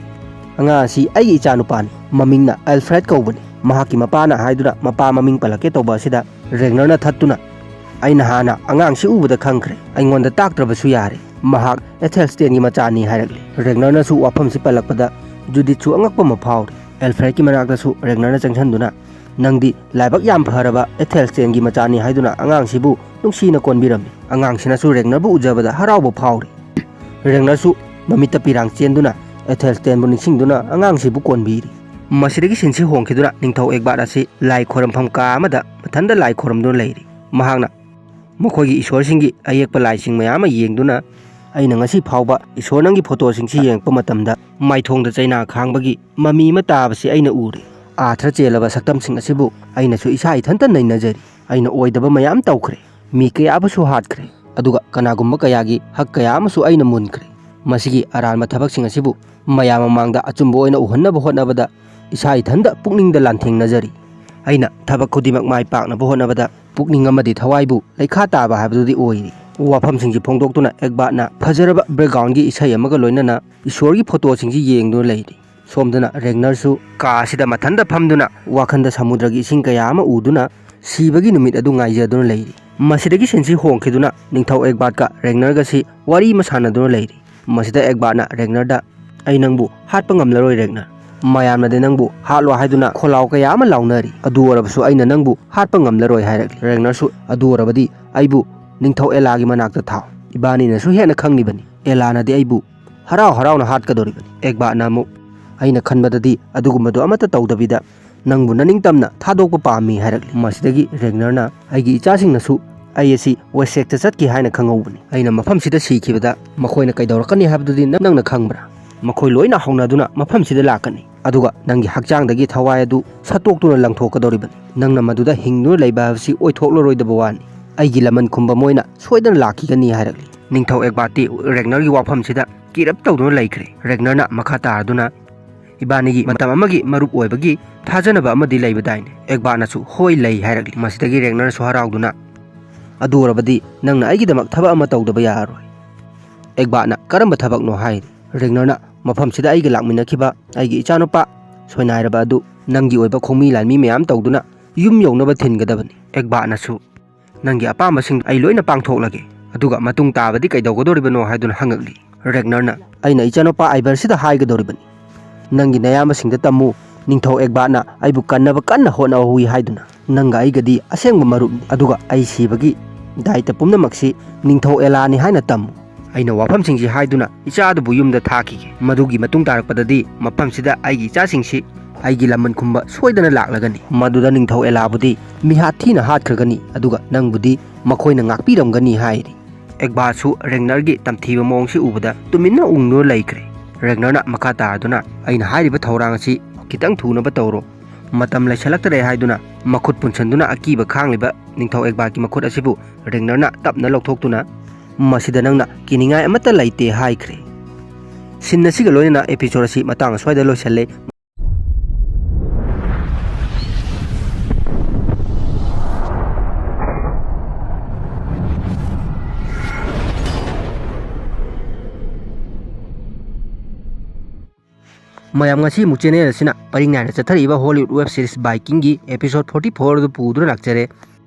"ꯑꯉꯥꯡ ꯑꯁꯤ ꯑꯩꯒꯤ ꯏꯆꯥꯅꯨꯄꯥꯅꯤ, ꯃꯃꯤꯡꯅ ꯑꯦꯜꯐ꯭ꯔꯦꯗ ꯀꯧꯕꯅꯤ꯫ ꯃꯍꯥꯛꯀꯤ ꯃꯄꯥꯅ" ꯍꯥꯏꯗꯨꯅ ꯃꯄꯥ ꯃꯃꯤꯡ ꯄꯜꯂꯛꯀꯦ ꯇꯧꯕ ꯑꯁꯤꯗ ꯔꯦꯒꯅꯔꯅ ꯊꯠꯇꯨꯅ, "ꯑꯩꯅ ꯍꯥꯟꯅ ꯑꯉꯥꯡꯁꯤ ꯎꯕꯗ ꯈꯪꯈ꯭ꯔꯦ, ꯑꯩꯉꯣꯟꯗ ꯇꯥꯛꯇ꯭ꯔꯕꯁꯨ ꯌꯥꯔꯦ, ꯃꯍꯥꯛ ꯑꯦꯊꯦꯜꯁꯇꯦꯟꯒꯤ ꯃꯆꯥꯅꯤ" ꯍꯥꯏꯔꯛꯂꯤ꯫ ꯔꯦꯒꯅꯔꯅꯁꯨ ꯋꯥꯐꯝꯁꯤ ꯄꯜꯂꯛꯄꯗ ꯖꯨꯗꯤꯠꯁꯨ ꯑꯉꯛꯄ ꯑꯃ ꯐꯥꯎꯔꯤ꯫ ꯑꯦꯜꯐ꯭ꯔꯦꯗꯀꯤ ꯃꯅꯥꯛꯇꯁꯨ ꯔꯦꯒꯅꯔꯅ ꯆꯪꯁꯤꯟꯗꯨꯅ, "ꯅꯪꯗꯤ ꯂꯥꯏꯕꯛ ꯌꯥꯝ ꯐꯔꯕ ꯑꯦꯊꯦꯜꯁꯇꯦꯟꯒꯤ ꯃꯆꯥꯅꯤ ꯍꯥꯏꯗꯨꯅ ꯑꯉꯥꯡꯁꯤꯕꯨ ꯅꯨꯡꯁꯤꯅ ꯀꯣꯟꯕꯤꯔꯝꯃꯤ"꯫ ꯑꯉꯥꯡꯁꯤꯅꯁꯨ ꯔꯦꯒꯅꯔꯕꯨ ꯎꯖꯕꯗ ꯍꯔꯥꯎꯕ ꯐꯥꯎꯔꯤ꯫ ꯔꯦꯒꯅꯔꯁꯨ ꯃꯃꯤꯠꯇ ꯄꯤꯔꯥꯡ ꯆꯦꯟꯗꯨꯅ ꯑꯦꯊꯦꯜꯁꯇꯦꯟꯕꯨ ꯅꯤꯡꯁꯤꯡꯗꯨꯅ ꯑꯉꯥꯡꯁꯤꯕꯨ ꯀꯣꯟꯕꯤꯔꯤ꯫ ꯃꯁꯤꯗꯒꯤ ꯁꯤꯟꯁꯤ ꯍꯣꯡꯈꯤꯗꯨꯅ ꯅꯤꯡꯊꯧ ꯑꯦꯒꯕꯥꯔꯠ ꯑꯁꯤ ꯂꯥꯏ ꯈꯣꯏꯔꯝꯐꯝ ꯀꯥ ꯑꯃꯗ ꯃꯊꯟꯇ ꯂꯥꯏ ꯈꯣꯏꯔꯝꯗꯨꯅ ꯂꯩꯔꯤ꯫ ꯃꯍꯥꯛꯅ ꯃꯈꯣꯏꯒꯤ ꯏꯁꯣꯔꯁꯤꯡꯒꯤ ꯑꯌꯦꯛꯄ ꯂꯥꯏꯁꯤꯡ ꯃꯌꯥꯝ ꯑꯃ ꯌꯦꯡꯗꯨꯅ, "ꯑꯩꯅ ꯉꯁꯤ ꯐꯥꯎꯕ ꯏꯁꯣꯔ ꯅꯪꯒꯤ ꯐꯣꯇꯣꯁꯤꯡꯁꯤ ꯌꯦꯡꯉꯛꯄ ꯃꯇꯝꯗ ꯃꯥꯏꯊꯣꯡꯗ ꯆꯩꯅꯥ ꯈꯥꯡꯕꯒꯤ ꯃꯃꯤ ꯑꯃ ꯇꯥꯕꯁꯤ ꯑꯩꯅ ꯎꯔꯦ꯫ ꯑꯥꯔꯊ ꯆꯦꯜꯂꯕ ꯁꯛꯇꯝꯁꯤꯡ ꯑꯁꯤꯕꯨ ꯑꯩꯅꯁꯨ ꯏꯁꯥ ꯏꯊꯟꯇ ꯅꯩꯅꯖꯔꯤ꯫ ꯑꯩꯅ ꯑꯣꯏꯗꯕ ꯃꯌꯥꯝ ꯇꯧꯈ꯭ꯔꯦ, ꯃꯤ ꯀꯌꯥꯕꯨꯁꯨ ꯍꯥꯠꯈ꯭ꯔꯦ, ꯑꯗꯨꯒ ꯀꯅꯥꯒꯨꯝꯕ ꯀꯌꯥꯒꯤ ꯍꯛ ꯀꯌꯥ ꯑꯃꯁꯨ ꯑꯩꯅ ꯃꯨꯟꯈ꯭ꯔꯦ꯫ ꯃꯁꯤꯒꯤ ꯑꯔꯥꯟꯕ ꯊꯕꯛꯁꯤꯡ ꯑꯁꯤꯕꯨ ꯃꯌꯥꯝ ꯃꯃꯥꯡꯗ ꯑꯆꯨꯝꯕ ꯑꯣꯏꯅ ꯎꯍꯟꯅꯕ ꯍꯣꯠꯅꯕꯗ ꯏꯁꯥ ꯏꯊꯟꯇ ꯄꯨꯛꯅꯤꯡꯗ ꯂꯥꯟꯊꯦꯡꯅꯖꯔꯤ꯫ ꯑꯩꯅ ꯊꯕꯛ ꯈꯨꯗꯤꯡꯃꯛ ꯃꯥꯏ ꯄꯥꯛꯅꯕ ꯍꯣꯠꯅꯕꯗ ꯄꯨꯛꯅꯤꯡ ꯑꯃꯗꯤ ꯊꯋꯥꯏꯕꯨ ꯂꯩꯈꯥ ꯇꯥꯕ ꯍꯥꯏꯕꯗꯨꯗꯤ ꯑꯣꯏꯔꯤ"꯫ ꯋꯥꯐꯝꯁꯤꯡꯁꯤ ꯐꯣꯡꯗꯣꯛꯇꯨꯅ ꯑꯦꯒꯕꯥꯔꯠꯅ ꯐꯖꯔꯕ ꯕꯦꯛꯒ꯭ꯔꯥꯎꯟꯒꯤ ꯏꯁꯩ ꯑꯃꯒ ꯂꯣꯏꯅꯅ ꯏꯁꯣꯔꯒꯤ ꯐꯣꯇꯣꯁꯤꯡꯁꯤ ꯌꯦꯡꯗꯨꯅ ꯂꯩꯔꯤ꯫ ꯁꯣꯝꯗꯅ ꯔꯦꯒꯅꯔꯁꯨ ꯀꯥ ꯑꯁꯤꯗ ꯃꯊꯟꯇ ꯐꯝꯗꯨꯅ ꯋꯥꯈꯟꯗ ꯁꯃꯨꯗ꯭ꯔꯒꯤ ꯏꯁꯤꯡ ꯀꯌꯥ ꯑꯃ ꯎꯗꯨꯅ ꯁꯤꯕꯒꯤ ꯅꯨꯃꯤꯠ ꯑꯗꯨ ꯉꯥꯏꯖꯗꯨꯅ ꯂꯩꯔꯤ꯫ ꯃꯁꯤꯗꯒꯤ ꯁꯤꯟꯁꯤ ꯍꯣꯡꯈꯤꯗꯨꯅ ꯅꯤꯡꯊꯧ ꯑꯦꯒꯕꯥꯔꯠꯀ ꯔꯦꯒꯅꯔꯒꯁꯤ ꯋꯥꯔꯤ ꯑꯃ ꯁꯥꯟꯅꯗꯨꯅ ꯂꯩꯔꯤ꯫ ꯃꯁꯤꯗ ꯑꯦꯒꯕꯥꯔꯠꯅ ꯔꯦꯒꯅꯔꯗ, "ꯑꯩ ꯅꯪꯕꯨ ꯍꯥꯠꯄ ꯉꯝꯂꯔꯣꯏ ꯔꯦꯒꯅꯔ꯫ ꯃꯌꯥꯝꯅꯗꯤ ꯅꯪꯕꯨ ꯍꯥꯠꯂꯣ ꯍꯥꯏꯗꯨꯅ ꯈꯣꯜꯂꯥꯎ ꯀꯌꯥ ꯑꯃ ꯂꯥꯎꯅꯔꯤ꯫ ꯑꯗꯨ ꯑꯣꯏꯔꯕꯁꯨ ꯑꯩꯅ ꯅꯪꯕꯨ ꯍꯥꯠꯄ ꯉꯝꯂꯔꯣꯏ" ꯍꯥꯏꯔꯛꯂꯤ꯫ ꯔꯦꯒꯅꯔꯁꯨ, "ꯑꯗꯨ ꯑꯣꯏꯔꯕꯗꯤ ꯑꯩꯕꯨ ꯅꯤꯡꯊꯧ ꯑꯦꯂꯥꯒꯤ ꯃꯅꯥꯛꯇ ꯊꯥꯎ꯫ ꯏꯕꯥꯅꯤꯅꯁꯨ ꯍꯦꯟꯅ ꯈꯪꯂꯤꯕꯅꯤ꯫ ꯑꯦꯂꯥꯅꯗꯤ ꯑꯩꯕꯨ ꯍꯔꯥꯎ ꯍꯔꯥꯎꯅ ꯍꯥꯠꯀꯗꯧꯔꯤꯕꯅꯤ"꯫ ꯑꯦꯒꯕꯥꯔꯠꯅ ꯑꯃꯨꯛ, "ꯑꯩꯅ ꯈꯟꯕꯗꯗꯤ ꯑꯗꯨꯒꯨꯝꯕꯗꯣ ꯑꯃꯠꯇ ꯇꯧꯗꯕꯤꯗ ꯅꯪꯕꯨ ꯅꯅꯤꯡꯇꯝꯅ ꯊꯥꯗꯣꯛꯄ ꯄꯥꯝꯃꯤ" ꯍꯥꯏꯔꯛꯂꯤ꯫ ꯃꯁꯤꯗꯒꯤ ꯔꯦꯒꯅꯔꯅ, "ꯑꯩꯒꯤ ꯏꯆꯥꯁꯤꯡꯅꯁꯨ ꯑꯩ ꯑꯁꯤ ꯋꯦꯁꯦꯛꯇ ꯆꯠꯈꯤ ꯍꯥꯏꯅ ꯈꯪꯍꯧꯕꯅꯤ꯫ ꯑꯩꯅ ꯃꯐꯝꯁꯤꯗ ꯁꯤꯈꯤꯕꯗ ꯃꯈꯣꯏꯅ ꯀꯩꯗꯧꯔꯛꯀꯅꯤ ꯍꯥꯏꯕꯗꯨꯗꯤ ꯅꯪ-, ꯅꯪꯅ ꯈꯪꯕ꯭ꯔꯥ? ꯃꯈꯣꯏ ꯂꯣꯏꯅ ꯍꯧꯅꯗꯨꯅ ꯃꯐꯝꯁꯤꯗ ꯂꯥꯛꯀꯅꯤ꯫ ꯑꯗꯨꯒ ꯅꯪꯒꯤ ꯍꯛꯆꯥꯡꯗꯒꯤ ꯊꯋꯥꯏ ꯑꯗꯨ ꯁꯠꯇꯣꯛꯇꯨꯅ ꯂꯪꯊꯣꯛꯀꯗꯧꯔꯤꯕꯅꯤ꯫ ꯅꯪꯅ ꯃꯗꯨꯗ ꯍꯤꯡꯗꯨꯅ ꯂꯩꯕ ꯍꯥꯏꯕꯁꯤ ꯑꯣꯏꯊꯣꯛꯂꯔꯣꯏꯗꯕ ꯋꯥꯅꯤ꯫ ꯑꯩꯒꯤ ꯂꯃꯟ ꯈꯨꯝꯕ ꯃꯣꯏꯅ ꯁꯣꯏꯗꯅ ꯂꯥꯛꯈꯤꯒꯅꯤ" ꯍꯥꯏꯔꯛꯂꯤ꯫ ꯅꯤꯡꯊꯧ ꯑꯦꯒꯕꯥꯇꯤ ꯔꯦꯒꯅꯔꯒꯤ ꯋꯥꯐꯝꯁꯤꯗ ꯀꯤꯔꯞ ꯇꯧꯗꯨꯅ ꯂꯩꯈ꯭ꯔꯦ꯫ ꯔꯦꯒꯅꯔꯅ ꯃꯈꯥ ꯇꯥꯔꯗꯨꯅ, "ꯏꯕꯥꯅꯤꯒꯤ ꯃꯇꯝ ꯑꯃꯒꯤ ꯃꯔꯨꯞ ꯑꯣꯏꯕꯒꯤ ꯊꯥꯖꯅꯕ ꯑꯃꯗꯤ ꯂꯩꯕꯗꯥꯏꯅꯦ?" ꯑꯦꯒꯕꯥꯅꯁꯨ "ꯍꯣꯏ, ꯂꯩ" ꯍꯥꯏꯔꯛꯂꯤ꯫ ꯃꯁꯤꯗꯒꯤ ꯔꯦꯒꯅꯔꯁꯨ ꯍꯔꯥꯎꯗꯨꯅ, "ꯑꯗꯨ ꯑꯣꯏꯔꯕꯗꯤ ꯅꯪꯅ ꯑꯩꯒꯤꯗꯃꯛ ꯊꯕꯛ ꯑꯃ ꯇꯧꯗꯕ ꯌꯥꯔꯔꯣꯏ꯫" ꯑꯦꯒꯕꯥꯅ "ꯀꯔꯝꯕ ꯊꯕꯛꯅꯣ?" ꯍꯥꯏꯔꯤ꯫ ꯔꯦꯒꯅꯔꯅ "ꯃꯐꯝꯁꯤꯗ ꯑꯩꯒ ꯂꯥꯛꯃꯤꯟꯅꯈꯤꯕ ꯑꯩꯒꯤ ꯏꯆꯥꯅꯨꯄꯥ ꯁꯣꯏꯅꯥꯏꯔꯕ ꯑꯗꯨ ꯅꯪꯒꯤ ꯑꯣꯏꯕ ꯈꯣꯡꯃꯤ ꯂꯥꯟꯃꯤ ꯃꯌꯥꯝ ꯇꯧꯗꯨꯅ ꯌꯨꯝ ꯌꯧꯅꯕ ꯊꯤꯟꯒꯗꯕꯅꯤ꯫" ꯑꯦꯒꯕꯥꯅꯁꯨ "ꯅꯪꯒꯤ ꯑꯄꯥꯝꯕꯁꯤꯡ ꯑꯩ ꯂꯣꯏꯅ ꯄꯥꯡꯊꯣꯛꯂꯒꯦ, ꯑꯗꯨꯒ ꯃꯇꯨꯡ ꯇꯥꯕꯗꯤ ꯀꯩꯗꯧꯒꯗꯧꯔꯤꯕꯅꯣ?" ꯍꯥꯏꯗꯨꯅ ꯍꯪꯉꯛꯂꯤ꯫ ꯔꯦꯒꯅꯔꯅ, "ꯑꯩꯅ ꯏꯆꯥꯅꯨꯄꯥ ꯑꯥꯏꯕꯔꯁꯤꯗ ꯍꯥꯏꯒꯗꯧꯔꯤꯕꯅꯤ, ꯅꯪꯒꯤ ꯅꯌꯥꯝꯕꯁꯤꯡꯗ ꯇꯝꯃꯨ, ꯅꯤꯡꯊꯧ ꯑꯦꯒꯕꯥꯅ ꯑꯩꯕꯨ ꯀꯟꯅꯕ ꯀꯟꯅ ꯍꯣꯠꯅꯍꯧꯏ ꯍꯥꯏꯗꯨꯅ꯫ ꯅꯪꯒ ꯑꯩꯒꯗꯤ ꯑꯁꯦꯡꯕ ꯃꯔꯨꯞꯅꯤ, ꯑꯗꯨꯒ ꯑꯩ ꯁꯤꯕꯒꯤ ꯗꯥꯏꯇ ꯄꯨꯝꯅꯃꯛꯁꯤ ꯅꯤꯡꯊꯧ ꯑꯦꯂꯥꯅꯤ ꯍꯥꯏꯅ ꯇꯝꯃꯨ꯫ ꯑꯩꯅ ꯋꯥꯐꯝꯁꯤꯡꯁꯤ ꯍꯥꯏꯗꯨꯅ ꯏꯆꯥ ꯑꯗꯨꯕꯨ ꯌꯨꯝꯗ ꯊꯥꯈꯤꯒꯦ꯫ ꯃꯗꯨꯒꯤ ꯃꯇꯨꯡ ꯇꯥꯔꯛꯄꯗꯗꯤ ꯃꯐꯝꯁꯤꯗ ꯑꯩꯒꯤ ꯏꯆꯥꯁꯤꯡꯁꯤ ꯑꯩꯒꯤ ꯂꯃꯟ ꯈꯨꯝꯕ ꯁꯣꯏꯗꯅ ꯂꯥꯛꯂꯒꯅꯤ꯫ ꯃꯗꯨꯗ ꯅꯤꯡꯊꯧ ꯑꯦꯂꯥꯕꯨꯗꯤ ꯃꯤꯍꯥꯠ ꯊꯤꯅ ꯍꯥꯠꯈ꯭ꯔꯒꯅꯤ, ꯑꯗꯨꯒ ꯅꯪꯕꯨꯗꯤ ꯃꯈꯣꯏꯅ ꯉꯥꯛꯄꯤꯔꯝꯒꯅꯤ" ꯍꯥꯏꯔꯤ꯫ ꯑꯦꯒꯕꯥꯁꯨ ꯔꯦꯒꯅꯔꯒꯤ ꯇꯝꯊꯤꯕ ꯃꯑꯣꯡꯁꯤ ꯎꯕꯗ ꯇꯨꯃꯤꯟꯅ ꯎꯪꯗꯨꯅ ꯂꯩꯈ꯭ꯔꯦ꯫ ꯔꯦꯒꯅꯔꯅ ꯃꯈꯥ ꯇꯥꯔꯗꯨꯅ, "ꯑꯩꯅ ꯍꯥꯏꯔꯤꯕ ꯊꯧꯔꯥꯡ ꯑꯁꯤ ꯈꯤꯇꯪ ꯊꯨꯅꯕ ꯇꯧꯔꯣ꯫ ꯃꯇꯝ ꯂꯩꯁꯜꯂꯛꯇꯔꯦ" ꯍꯥꯏꯗꯨꯅ ꯃꯈꯨꯠ ꯄꯨꯟꯁꯤꯟꯗꯨꯅ ꯑꯀꯤꯕ ꯈꯥꯡꯂꯤꯕ ꯅꯤꯡꯊꯧ ꯑꯦꯒꯕꯥꯒꯤ ꯃꯈꯨꯠ ꯑꯁꯤꯕꯨ ꯔꯦꯒꯅꯔꯅ ꯇꯞꯅ ꯂꯧꯊꯣꯛꯇꯨꯅ, "ꯃꯁꯤꯗ ꯅꯪꯅ ꯀꯤꯅꯤꯡꯉꯥꯏ ꯑꯃꯠꯇ ꯂꯩꯇꯦ" ꯍꯥꯏꯈ꯭ꯔꯦ꯫ ꯁꯤꯟ ꯑꯁꯤꯒ ꯂꯣꯏꯅꯅ ꯑꯦꯄꯤꯁꯣꯗ ꯑꯁꯤ ꯃꯇꯥꯡ ꯑꯁ꯭ꯋꯥꯏꯗ ꯂꯣꯏꯁꯤꯜꯂꯦ꯫ ꯃꯌꯥꯝ, ꯉꯁꯤ ꯑꯃꯨꯛ ꯆꯦꯅꯦꯜ ꯑꯁꯤꯅ ꯄꯔꯤꯡ ꯅꯥꯏꯅ ꯆꯠꯊꯔꯛꯏꯕ ꯍꯣꯂꯤꯋꯨꯗ ꯋꯦꯕ ꯁꯤꯔꯤꯁ ꯕꯥꯏꯀꯤꯡꯒꯤ ꯑꯦꯄꯤꯁꯣꯗ ꯐꯣꯔꯇꯤ ꯐꯣꯔ ꯑꯗꯨ ꯄꯨꯗꯨꯅ ꯂꯥꯛꯆꯔꯦ꯫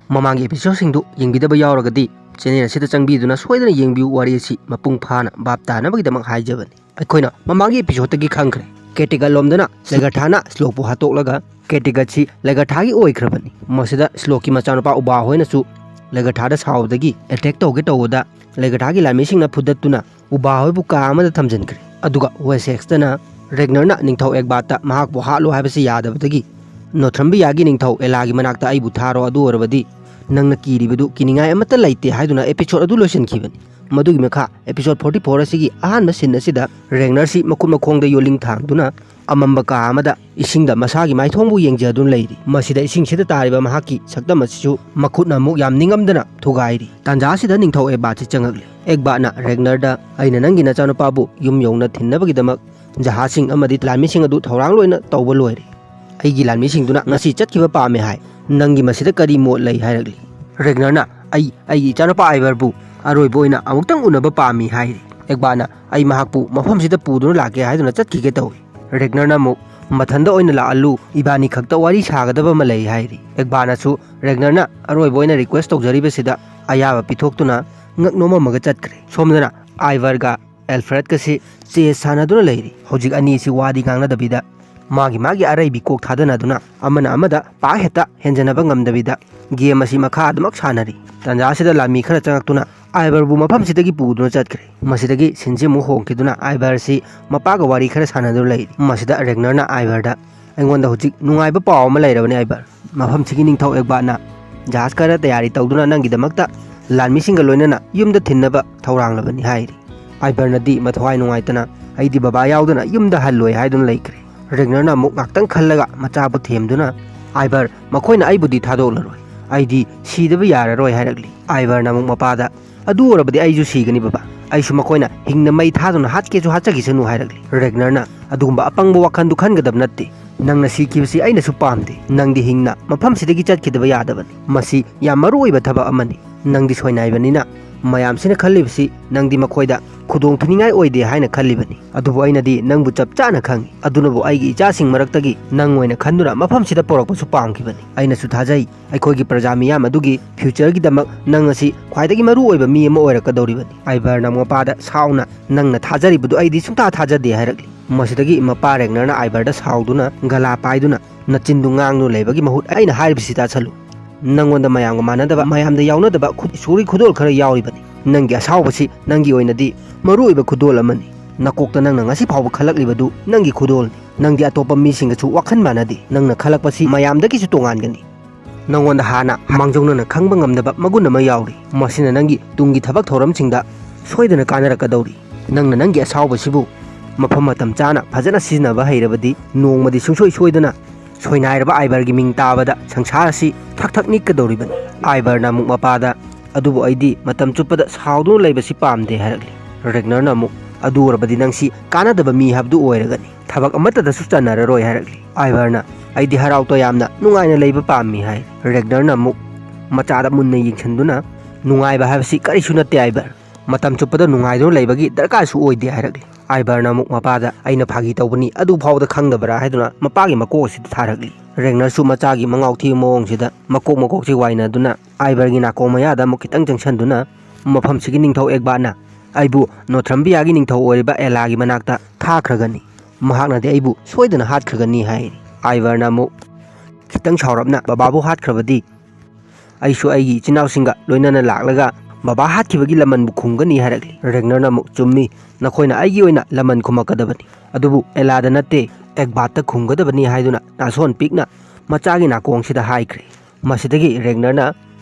ꯃꯃꯥꯡꯒꯤ ꯑꯦꯄꯤꯁꯣꯗꯁꯤꯡꯗꯨ ꯌꯦꯡꯕꯤꯗꯕ ꯌꯥꯎꯔꯒꯗꯤ ꯆꯦꯅꯦꯜ ꯑꯁꯤꯗ ꯆꯪꯕꯤꯗꯨꯅ ꯁꯣꯏꯗꯅ ꯌꯦꯡꯕꯤꯌꯨ꯫ ꯋꯥꯔꯤ ꯑꯁꯤ ꯃꯄꯨꯡ ꯐꯥꯅ ꯚꯥꯞ ꯇꯥꯅꯕꯒꯤꯗꯃꯛ ꯍꯥꯏꯖꯕꯅꯤ꯫ ꯑꯩꯈꯣꯏꯅ ꯃꯃꯥꯡꯒꯤ ꯑꯦꯄꯤꯁꯣꯗꯇꯒꯤ ꯈꯪꯈ꯭ꯔꯦ, ꯀꯦꯇꯤꯒꯠ ꯂꯣꯝꯗꯅ ꯂꯦꯒꯔꯊꯥꯅ ꯁ꯭ꯂꯣꯛꯄꯨ ꯍꯥꯠꯇꯣꯛꯂꯒ ꯀꯦꯇꯤꯒꯠꯁꯤ ꯂꯦꯒꯔꯊꯥꯒꯤ ꯑꯣꯏꯈ꯭ꯔꯕꯅꯤ꯫ ꯃꯁꯤꯗ ꯁ꯭ꯂꯣꯛꯀꯤ ꯃꯆꯥꯅꯨꯄꯥ ꯎꯕꯥ ꯍꯣꯏꯅꯁꯨ ꯂꯦꯒꯔꯊꯥꯗ ꯁꯥꯎꯕꯗꯒꯤ ꯑꯦꯇꯦꯛ ꯇꯧꯒꯦ ꯇꯧꯕꯗ ꯂꯦꯒꯔꯊꯥꯒꯤ ꯂꯥꯟꯃꯤꯁꯤꯡꯅ ꯐꯨꯗꯠꯇꯨꯅ ꯎꯕꯥ ꯍꯣꯏꯕꯨ ꯀꯥ ꯑꯃꯗ ꯊꯝꯖꯤꯟꯈ꯭ꯔꯦ꯫ ꯑꯗꯨꯒ ꯋꯦꯁꯦꯛꯁꯇꯅ ꯔꯦꯒꯅꯔꯅ ꯅꯤꯡꯊꯧ ꯑꯦꯒꯕꯥꯠꯇ ꯃꯍꯥꯛꯄꯨ ꯍꯥꯠꯂꯣ ꯍꯥꯏꯕꯁꯤ ꯌꯥꯗꯕꯗꯒꯤ ꯅꯣꯊ꯭ꯔꯝꯕꯤꯌꯥꯒꯤ ꯅꯤꯡꯊꯧ ꯑꯦꯂꯥꯒꯤ ꯃꯅꯥꯛꯇ "ꯑꯩꯕꯨ ꯊꯥꯔꯣ, ꯑꯗꯨ ꯑꯣꯏꯔꯕꯗꯤ ꯅꯪꯅ ꯀꯤꯔꯤꯕꯗꯨ ꯀꯤꯅꯤꯡꯉꯥꯏ ꯑꯃꯠꯇ ꯂꯩꯇꯦ" ꯍꯥꯏꯗꯨꯅ ꯑꯦꯄꯤꯁꯣꯗ ꯑꯗꯨ ꯂꯣꯏꯁꯤꯟꯈꯤꯕꯅꯤ꯫ ꯃꯗꯨꯒꯤ ꯃꯈꯥ ꯑꯦꯄꯤꯁꯣꯗ ꯐꯣꯔꯇꯤ ꯐꯣꯔ ꯑꯁꯤꯒꯤ ꯑꯍꯥꯟꯕ ꯁꯤꯟ ꯑꯁꯤꯗ ꯔꯦꯒꯅꯔꯁꯤ ꯃꯈꯨꯠ ꯃꯈꯣꯡꯗ ꯌꯣꯠꯂꯤꯡ ꯊꯥꯡꯗꯨꯅ ꯑꯃꯝꯕ ꯀꯥ ꯑꯃꯗ ꯏꯁꯤꯡꯗ ꯃꯁꯥꯒꯤ ꯃꯥꯏꯊꯣꯡꯕꯨ ꯌꯦꯡꯖꯗꯨꯅ ꯂꯩꯔꯤ꯫ ꯃꯁꯤꯗ ꯏꯁꯤꯡꯁꯤꯗ ꯇꯥꯔꯤꯕ ꯃꯍꯥꯛꯀꯤ ꯁꯛꯇꯝ ꯑꯁꯤꯁꯨ ꯃꯈꯨꯠꯅ ꯑꯃꯨꯛ ꯌꯥꯝ ꯅꯤꯡꯉꯝꯗꯅ ꯊꯨꯒꯥꯏꯔꯤ꯫ ꯇꯥꯟꯖꯥ ꯑꯁꯤꯗ ꯅꯤꯡꯊꯧ ꯑꯦꯛꯕꯥꯠꯁꯤ ꯆꯪꯉꯛꯂꯤ꯫ ꯑꯦꯛꯕꯥꯠꯅ ꯔꯦꯒꯅꯔꯗ, "ꯑꯩꯅ ꯅꯪꯒꯤ ꯅꯆꯥꯅꯨꯄꯥꯕꯨ ꯌꯨꯝ ꯌꯧꯅ ꯊꯤꯟꯅꯕꯒꯤꯗꯃꯛ ꯖꯍꯥꯖꯁꯤꯡ ꯑꯃꯗꯤ ꯂꯥꯟꯃꯤꯁꯤꯡ ꯑꯗꯨ ꯊꯧꯔꯥꯡ ꯂꯣꯏꯅ ꯇꯧꯕ ꯂꯣꯏꯔꯦ꯫ ꯑꯩꯒꯤ ꯂꯥꯟꯃꯤꯁꯤꯡꯗꯨꯅ ꯉꯁꯤ ꯆꯠꯈꯤꯕ ꯄꯥꯝꯃꯦ ꯍꯥꯏ꯫ ꯅꯪꯒꯤ ꯃꯁꯤꯗ ꯀꯔꯤ ꯃꯣꯠ ꯂꯩ?" ꯍꯥꯏꯔꯛꯂꯤ꯫ ꯔꯦꯒꯅꯔꯅ, "ꯑꯩ ꯑꯩꯒꯤ ꯏꯆꯥꯅꯨꯄꯥ ꯑꯥꯏꯚꯔꯕꯨ ꯑꯔꯣꯏꯕ ꯑꯣꯏꯅ ꯑꯃꯨꯛꯇꯪ ꯎꯅꯕ ꯄꯥꯝꯃꯤ" ꯍꯥꯏꯔꯤ꯫ ꯑꯦꯛꯕꯥꯠꯅ, "ꯑꯩ ꯃꯍꯥꯛꯄꯨ ꯃꯐꯝꯁꯤꯗ ꯄꯨꯗꯨꯅ ꯂꯥꯛꯀꯦ" ꯍꯥꯏꯗꯨꯅ ꯆꯠꯈꯤꯒꯦ ꯇꯧꯏ꯫ ꯔꯦꯒꯅꯔꯅ ꯑꯃꯨꯛ, "ꯃꯊꯟꯗ ꯑꯣꯏꯅ ꯂꯥꯛꯍꯜꯂꯨ, ꯏꯕꯥꯅꯤ ꯈꯛꯇ ꯋꯥꯔꯤ ꯁꯥꯒꯗꯕ ꯑꯃ ꯂꯩ" ꯍꯥꯏꯔꯤ꯫ ꯑꯦꯛꯕꯥꯠꯅꯁꯨ ꯔꯦꯒꯅꯔꯅ ꯑꯔꯣꯏꯕ ꯑꯣꯏꯅ ꯔꯤꯀ꯭ꯋꯦꯁ ꯇꯧꯖꯔꯤꯕꯁꯤꯗ ꯑꯌꯥꯕ ꯄꯤꯊꯣꯛꯇꯨꯅ ꯉꯛ ꯅꯣꯝꯃꯝꯃꯒ ꯆꯠꯈ꯭ꯔꯦ꯫ ꯁꯣꯝꯗꯅ ꯑꯥꯏꯚꯔꯒ ꯑꯦꯜꯐ꯭ꯔꯦꯗꯀꯁꯤ ꯆꯦꯁ ꯁꯥꯟꯅꯗꯨꯅ ꯂꯩꯔꯤ꯫ ꯍꯧꯖꯤꯛ ꯑꯅꯤꯁꯤ ꯋꯥꯗꯤ ꯉꯥꯡꯅꯗꯕꯤꯗ ꯃꯥꯒꯤ ꯃꯥꯒꯤ ꯑꯔꯩꯕꯤ ꯀꯣꯛ ꯊꯥꯗꯅꯗꯨꯅ ꯑꯃꯅ ꯑꯃꯗ ꯄꯥ ꯍꯦꯛꯇ ꯍꯦꯟꯖꯅꯕ ꯉꯝꯗꯕꯤꯗ ꯒꯦꯝ ꯑꯁꯤ ꯃꯈꯥ ꯑꯗꯨꯃꯛ ꯁꯥꯟꯅꯔꯤ꯫ ꯇꯥꯟꯖꯥ ꯑꯁꯤꯗ ꯂꯥꯟꯃꯤ ꯈꯔ ꯆꯪꯉꯛꯇꯨꯅ ꯑꯥꯏꯚꯔꯕꯨ ꯃꯐꯝꯁꯤꯗꯒꯤ ꯄꯨꯗꯨꯅ ꯆꯠꯈ꯭ꯔꯦ꯫ ꯃꯁꯤꯗꯒꯤ ꯁꯤꯟꯁꯤ ꯑꯃꯨꯛ ꯍꯣꯡꯈꯤꯗꯨꯅ ꯑꯥꯏꯚꯔꯁꯤ ꯃꯄꯥꯒ ꯋꯥꯔꯤ ꯈꯔ ꯁꯥꯟꯅꯗꯨꯅ ꯂꯩꯔꯤ꯫ ꯃꯁꯤꯗ ꯔꯦꯒꯅꯔꯅ ꯑꯥꯏꯚꯔꯗ, "ꯑꯩꯉꯣꯟꯗ ꯍꯧꯖꯤꯛ ꯅꯨꯡꯉꯥꯏꯕ ꯄꯥꯎ ꯑꯃ ꯂꯩꯔꯕꯅꯤ ꯑꯥꯏꯚꯔ꯫ ꯃꯐꯝꯁꯤꯒꯤ ꯅꯤꯡꯊꯧ ꯑꯦꯛꯕꯥꯠꯅ ꯖꯍꯥꯖ ꯈꯔ ꯇꯌꯥꯔꯤ ꯇꯧꯗꯨꯅ ꯅꯪꯒꯤꯗꯃꯛꯇ ꯂꯥꯟꯃꯤꯁꯤꯡꯒ ꯂꯣꯏꯅꯅ ꯌꯨꯝꯗ ꯊꯤꯟꯅꯕ ꯊꯧꯔꯥꯡꯂꯕꯅꯤ" ꯍꯥꯏꯔꯤ꯫ ꯑꯥꯏꯚꯔꯅꯗꯤ ꯃꯊꯋꯥꯏ ꯅꯨꯡꯉꯥꯏꯇꯅ, "ꯑꯩꯗꯤ ꯕꯕꯥ ꯌꯥꯎꯗꯅ ꯌꯨꯝꯗ ꯍꯜꯂꯣꯏ" ꯍꯥꯏꯗꯨꯅ ꯂꯩꯈ꯭ꯔꯦ꯫ ꯔꯦꯒꯅꯔꯅ ꯑꯃꯨꯛ ꯉꯥꯛꯇꯪ ꯈꯜꯂꯒ ꯃꯆꯥꯕꯨ ꯊꯦꯝꯗꯨꯅ, "ꯑꯥꯏꯚꯔ, ꯃꯈꯣꯏꯅ ꯑꯩꯕꯨꯗꯤ ꯊꯥꯗꯣꯛꯂꯔꯣꯏ, ꯑꯩꯗꯤ ꯁꯤꯗꯕ ꯌꯥꯔꯔꯣꯏ" ꯍꯥꯏꯔꯛꯂꯤ꯫ ꯑꯥꯏꯚꯔꯅ ꯑꯃꯨꯛ ꯃꯄꯥꯗ, "ꯑꯗꯨ ꯑꯣꯏꯔꯕꯗꯤ ꯑꯩꯁꯨ ꯁꯤꯒꯅꯤ ꯕꯕꯥ, ꯑꯩꯁꯨ ꯃꯈꯣꯏꯅ ꯍꯤꯡꯅ ꯃꯩ ꯊꯥꯗꯨꯅ ꯍꯥꯠꯀꯦꯁꯨ ꯍꯥꯠꯆꯈꯤꯁꯅꯨ" ꯍꯥꯏꯔꯛꯂꯤ꯫ ꯔꯦꯒꯅꯔꯅ, "ꯑꯗꯨꯒꯨꯝꯕ ꯑꯄꯪꯕ ꯋꯥꯈꯜꯗꯨ ꯈꯟꯒꯗꯕ ꯅꯠꯇꯦ꯫ ꯅꯪꯅ ꯁꯤꯈꯤꯕꯁꯤ ꯑꯩꯅꯁꯨ ꯄꯥꯝꯗꯦ꯫ ꯅꯪꯗꯤ ꯍꯤꯡꯅ ꯃꯐꯝꯁꯤꯗꯒꯤ ꯆꯠꯈꯤꯗꯕ ꯌꯥꯗꯕꯅꯤ꯫ ꯃꯁꯤ ꯌꯥꯝ ꯃꯔꯨ ꯑꯣꯏꯕ ꯊꯕꯛ ꯑꯃꯅꯤ꯫ ꯅꯪꯗꯤ ꯁꯣꯏꯅꯥꯏꯕꯅꯤꯅ ꯃꯌꯥꯝꯁꯤꯅ ꯈꯜꯂꯤꯕꯁꯤ ꯅꯪꯗꯤ ꯃꯈꯣꯏꯗ ꯈꯨꯗꯣꯡ ꯊꯤꯅꯤꯡꯉꯥꯏ ꯑꯣꯏꯗꯦ ꯍꯥꯏꯅ ꯈꯜꯂꯤꯕꯅꯤ꯫ ꯑꯗꯨꯕꯨ ꯑꯩꯅꯗꯤ ꯅꯪꯕꯨ ꯆꯞ ꯆꯥꯅ ꯈꯪꯏ꯫ ꯑꯗꯨꯅꯕꯨ ꯑꯩꯒꯤ ꯏꯆꯥꯁꯤꯡ ꯃꯔꯛꯇꯒꯤ ꯅꯪ ꯑꯣꯏꯅ ꯈꯟꯗꯨꯅ ꯃꯐꯝꯁꯤꯗ ꯄꯨꯔꯛꯄꯁꯨ ꯄꯥꯝꯈꯤꯕꯅꯤ꯫ ꯑꯩꯅꯁꯨ ꯊꯥꯖꯩ, ꯑꯩꯈꯣꯏꯒꯤ ꯄ꯭ꯔꯖꯥ ꯃꯤꯌꯥꯝ ꯑꯗꯨꯒꯤ ꯐ꯭ꯌꯨꯆꯔꯒꯤꯗꯃꯛ ꯅꯪ ꯑꯁꯤ ꯈ꯭ꯋꯥꯏꯗꯒꯤ ꯃꯔꯨ ꯑꯣꯏꯕ ꯃꯤ ꯑꯃ ꯑꯣꯏꯔꯛꯀꯗꯧꯔꯤꯕꯅꯤ"꯫ ꯑꯥꯏꯚꯔꯅ ꯃꯄꯥꯗ ꯁꯥꯎꯅ, "ꯅꯪꯅ ꯊꯥꯖꯔꯤꯕꯗꯨ ꯑꯩꯗꯤ ꯁꯨꯡꯊꯥ ꯊꯥꯖꯗꯦ" ꯍꯥꯏꯔꯛꯂꯤ꯫ ꯃꯁꯤꯗꯒꯤ ꯃꯄꯥ ꯔꯦꯒꯅꯔꯅ ꯑꯥꯏꯚꯔꯗ ꯁꯥꯎꯗꯨꯅ ꯒꯂꯥ ꯄꯥꯏꯗꯨꯅ, "ꯅꯆꯤꯟꯗꯨ ꯉꯥꯡꯗꯨꯅ ꯂꯩꯕꯒꯤ ꯃꯍꯨꯠ ꯑꯩꯅ ꯍꯥꯏꯔꯤꯕꯁꯤ ꯇꯥꯁꯜꯂꯨ꯫ ꯅꯪꯉꯣꯟꯗ ꯃꯌꯥꯝꯒ ꯃꯥꯟꯅꯗꯕ, ꯃꯌꯥꯝꯗ ꯌꯥꯎꯅꯗꯕ ꯈꯨꯠ ꯁꯨꯔꯤ ꯈꯨꯗꯣꯜ ꯈꯔ ꯌꯥꯎꯔꯤꯕꯅꯤ꯫ ꯅꯪꯒꯤ ꯑꯁꯥꯎꯕꯁꯤ ꯅꯪꯒꯤ ꯑꯣꯏꯅꯗꯤ ꯃꯔꯨ ꯑꯣꯏꯕ ꯈꯨꯗꯣꯜ ꯑꯃꯅꯤ꯫ ꯅꯀꯣꯛꯇ ꯅꯪꯅ ꯉꯁꯤ ꯐꯥꯎꯕ ꯈꯜꯂꯛꯂꯤꯕꯗꯨ ꯅꯪꯒꯤ ꯈꯨꯗꯣꯜꯅꯤ꯫ ꯅꯪꯗꯤ ꯑꯇꯣꯞꯄ ꯃꯤꯁꯤꯡꯒꯁꯨ ꯋꯥꯈꯜ ꯃꯥꯟꯅꯗꯦ꯫ ꯅꯪꯅ ꯈꯜꯂꯛꯄꯁꯤ ꯃꯌꯥꯝꯗꯒꯤꯁꯨ ꯇꯣꯉꯥꯟꯒꯅꯤ꯫ ꯅꯉꯣꯟꯗ ꯍꯥꯟꯅ ꯃꯥꯡꯖꯧꯅꯅ ꯈꯪꯕ ꯉꯝꯗꯕ ꯃꯒꯨꯟ ꯑꯃ ꯌꯥꯎꯔꯤ꯫ ꯃꯁꯤꯅ ꯅꯪꯒꯤ ꯇꯨꯡꯒꯤ ꯊꯕꯛ ꯊꯧꯔꯝꯁꯤꯡꯗ ꯁꯣꯏꯗꯅ ꯀꯥꯟꯅꯔꯛꯀꯗꯧꯔꯤ꯫ ꯅꯪꯅ ꯅꯪꯒꯤ ꯑꯁꯥꯎꯕꯁꯤꯕꯨ ꯃꯐꯝ ꯃꯇꯝ ꯆꯥꯅ ꯐꯖꯅ ꯁꯤꯖꯤꯟꯅꯕ ꯍꯩꯔꯕꯗꯤ ꯅꯣꯡꯃꯗꯤ ꯁꯨꯡꯁꯣꯏ ꯁꯣꯏꯗꯅ ꯁꯣꯏꯅꯥꯏꯔꯕ ꯑꯥꯏꯕꯔꯒꯤ ꯃꯤꯡ ꯇꯥꯕꯗ ꯁꯪꯁꯥꯔ ꯑꯁꯤ ꯊꯛ ꯊꯛ ꯅꯤꯛꯀꯗꯧꯔꯤꯕꯅꯤ꯫ ꯑꯥꯏꯕꯔꯅ ꯑꯃꯨꯛ ꯃꯄꯥꯗ, "ꯑꯗꯨꯕꯨ ꯑꯩꯗꯤ ꯃꯇꯝ ꯆꯨꯞꯄꯗ ꯁꯥꯎꯗꯨꯅ ꯂꯩꯕꯁꯤ ꯄꯥꯝꯗꯦ" ꯍꯥꯏꯔꯛꯂꯤ꯫ ꯔꯦꯒꯅꯔꯅ ꯑꯃꯨꯛ, "ꯑꯗꯨ ꯑꯣꯏꯔꯕꯗꯤ ꯅꯪꯁꯤ ꯀꯥꯟꯅꯗꯕ ꯃꯤ ꯍꯥꯏꯕꯗꯨ ꯑꯣꯏꯔꯒꯅꯤ, ꯊꯕꯛ ꯑꯃꯠꯇꯗꯁꯨ ꯆꯟꯅꯔꯔꯣꯏ" ꯍꯥꯏꯔꯛꯂꯤ꯫ ꯑꯥꯏꯕꯔꯅ, "ꯑꯩꯗꯤ ꯍꯔꯥꯎ ꯇꯌꯥꯝꯅ ꯅꯨꯡꯉꯥꯏꯅ ꯂꯩꯕ ꯄꯥꯝꯃꯤ" ꯍꯥꯏ꯫ ꯔꯦꯒꯅꯔꯅ ꯑꯃꯨꯛ ꯃꯆꯥꯗ ꯃꯨꯟꯅ ꯌꯦꯡꯁꯤꯟꯗꯨꯅ, "ꯅꯨꯡꯉꯥꯏꯕ ꯍꯥꯏꯕꯁꯤ ꯀꯔꯤꯁꯨ ꯅꯠꯇꯦ ꯑꯥꯏꯕꯔ, ꯃꯇꯝ ꯆꯨꯞꯄꯗ ꯅꯨꯡꯉꯥꯏꯗꯨꯅ ꯂꯩꯕꯒꯤ ꯗꯔꯀꯥꯔꯁꯨ ꯑꯣꯏꯗꯦ" ꯍꯥꯏꯔꯛꯂꯤ꯫ ꯑꯥꯏꯕꯔꯅ ꯑꯃꯨꯛ ꯃꯄꯥꯗ, "ꯑꯩꯅ ꯐꯥꯒꯤ ꯇꯧꯕꯅꯤ, ꯑꯗꯨ ꯐꯥꯎꯕꯗ ꯈꯪꯗꯕ꯭ꯔꯥ?" ꯍꯥꯏꯗꯨꯅ ꯃꯄꯥꯒꯤ ꯃꯀꯣꯛ ꯑꯁꯤꯗ ꯊꯥꯔꯛꯂꯤ꯫ ꯔꯦꯒꯅꯔꯁꯨ ꯃꯆꯥꯒꯤ ꯃꯉꯥꯎ ꯊꯤꯕ ꯃꯑꯣꯡꯁꯤꯗ ꯃꯀꯣꯛ ꯃꯀꯣꯛꯁꯤ ꯋꯥꯏꯅꯗꯨꯅ ꯑꯥꯏꯕꯔꯒꯤ ꯅꯥꯀꯣꯡ ꯃꯌꯥꯗ ꯑꯃꯨꯛ ꯈꯤꯇꯪ ꯆꯪꯁꯤꯟꯗꯨꯅ, "ꯃꯐꯝꯁꯤꯒꯤ ꯅꯤꯡꯊꯧ ꯑꯦꯒꯕꯥꯠꯅ ꯑꯩꯕꯨ ꯅꯣꯊ꯭ꯔꯝꯕꯤꯌꯥꯒꯤ ꯅꯤꯡꯊꯧ ꯑꯣꯏꯔꯤꯕ ꯑꯦꯂꯥꯒꯤ ꯃꯅꯥꯛꯇ ꯊꯥꯈ꯭ꯔꯒꯅꯤ, ꯃꯍꯥꯛꯅꯗꯤ ꯑꯩꯕꯨ ꯁꯣꯏꯗꯅ ꯍꯥꯠꯈ꯭ꯔꯒꯅꯤ" ꯍꯥꯏꯔꯤ꯫ ꯑꯥꯏꯕꯔꯅ ꯑꯃꯨꯛ ꯈꯤꯇꯪ ꯁꯥꯎꯔꯞꯅ, "ꯕꯕꯥꯕꯨ ꯍꯥꯠꯈ꯭ꯔꯕꯗꯤ ꯑꯩꯁꯨ ꯑꯩꯒꯤ ꯏꯆꯤꯟ ꯏꯅꯥꯎꯁꯤꯡꯒ ꯂꯣꯏꯅꯅ ꯂꯥꯛꯂꯒ ꯕꯕꯥ ꯍꯥꯠꯈꯤꯕꯒꯤ ꯂꯃꯟꯕꯨ ꯈꯨꯝꯒꯅꯤ" ꯍꯥꯏꯔꯛꯂꯤ꯫ ꯔꯦꯒꯅꯔꯅ ꯑꯃꯨꯛ, "ꯆꯨꯝꯃꯤ, ꯅꯈꯣꯏꯅ ꯑꯩꯒꯤ ꯑꯣꯏꯅ ꯂꯃꯟ ꯈꯨꯝꯃꯛꯀꯗꯕꯅꯤ, ꯑꯗꯨꯕꯨ ꯑꯦꯂꯥꯗ ꯅꯠꯇꯦ, ꯑꯦꯒꯕꯥꯠꯇ ꯈꯨꯝꯒꯗꯕꯅꯤ" ꯍꯥꯏꯗꯨꯅ ꯅꯥꯁꯣꯟ ꯄꯤꯛꯅ ꯃꯆꯥꯒꯤ ꯅꯥꯀꯣꯡꯁꯤꯗ ꯍꯥꯏꯈ꯭ꯔꯦ꯫ ꯃꯁꯤꯗꯒꯤ ꯔꯦꯒꯅꯔꯅ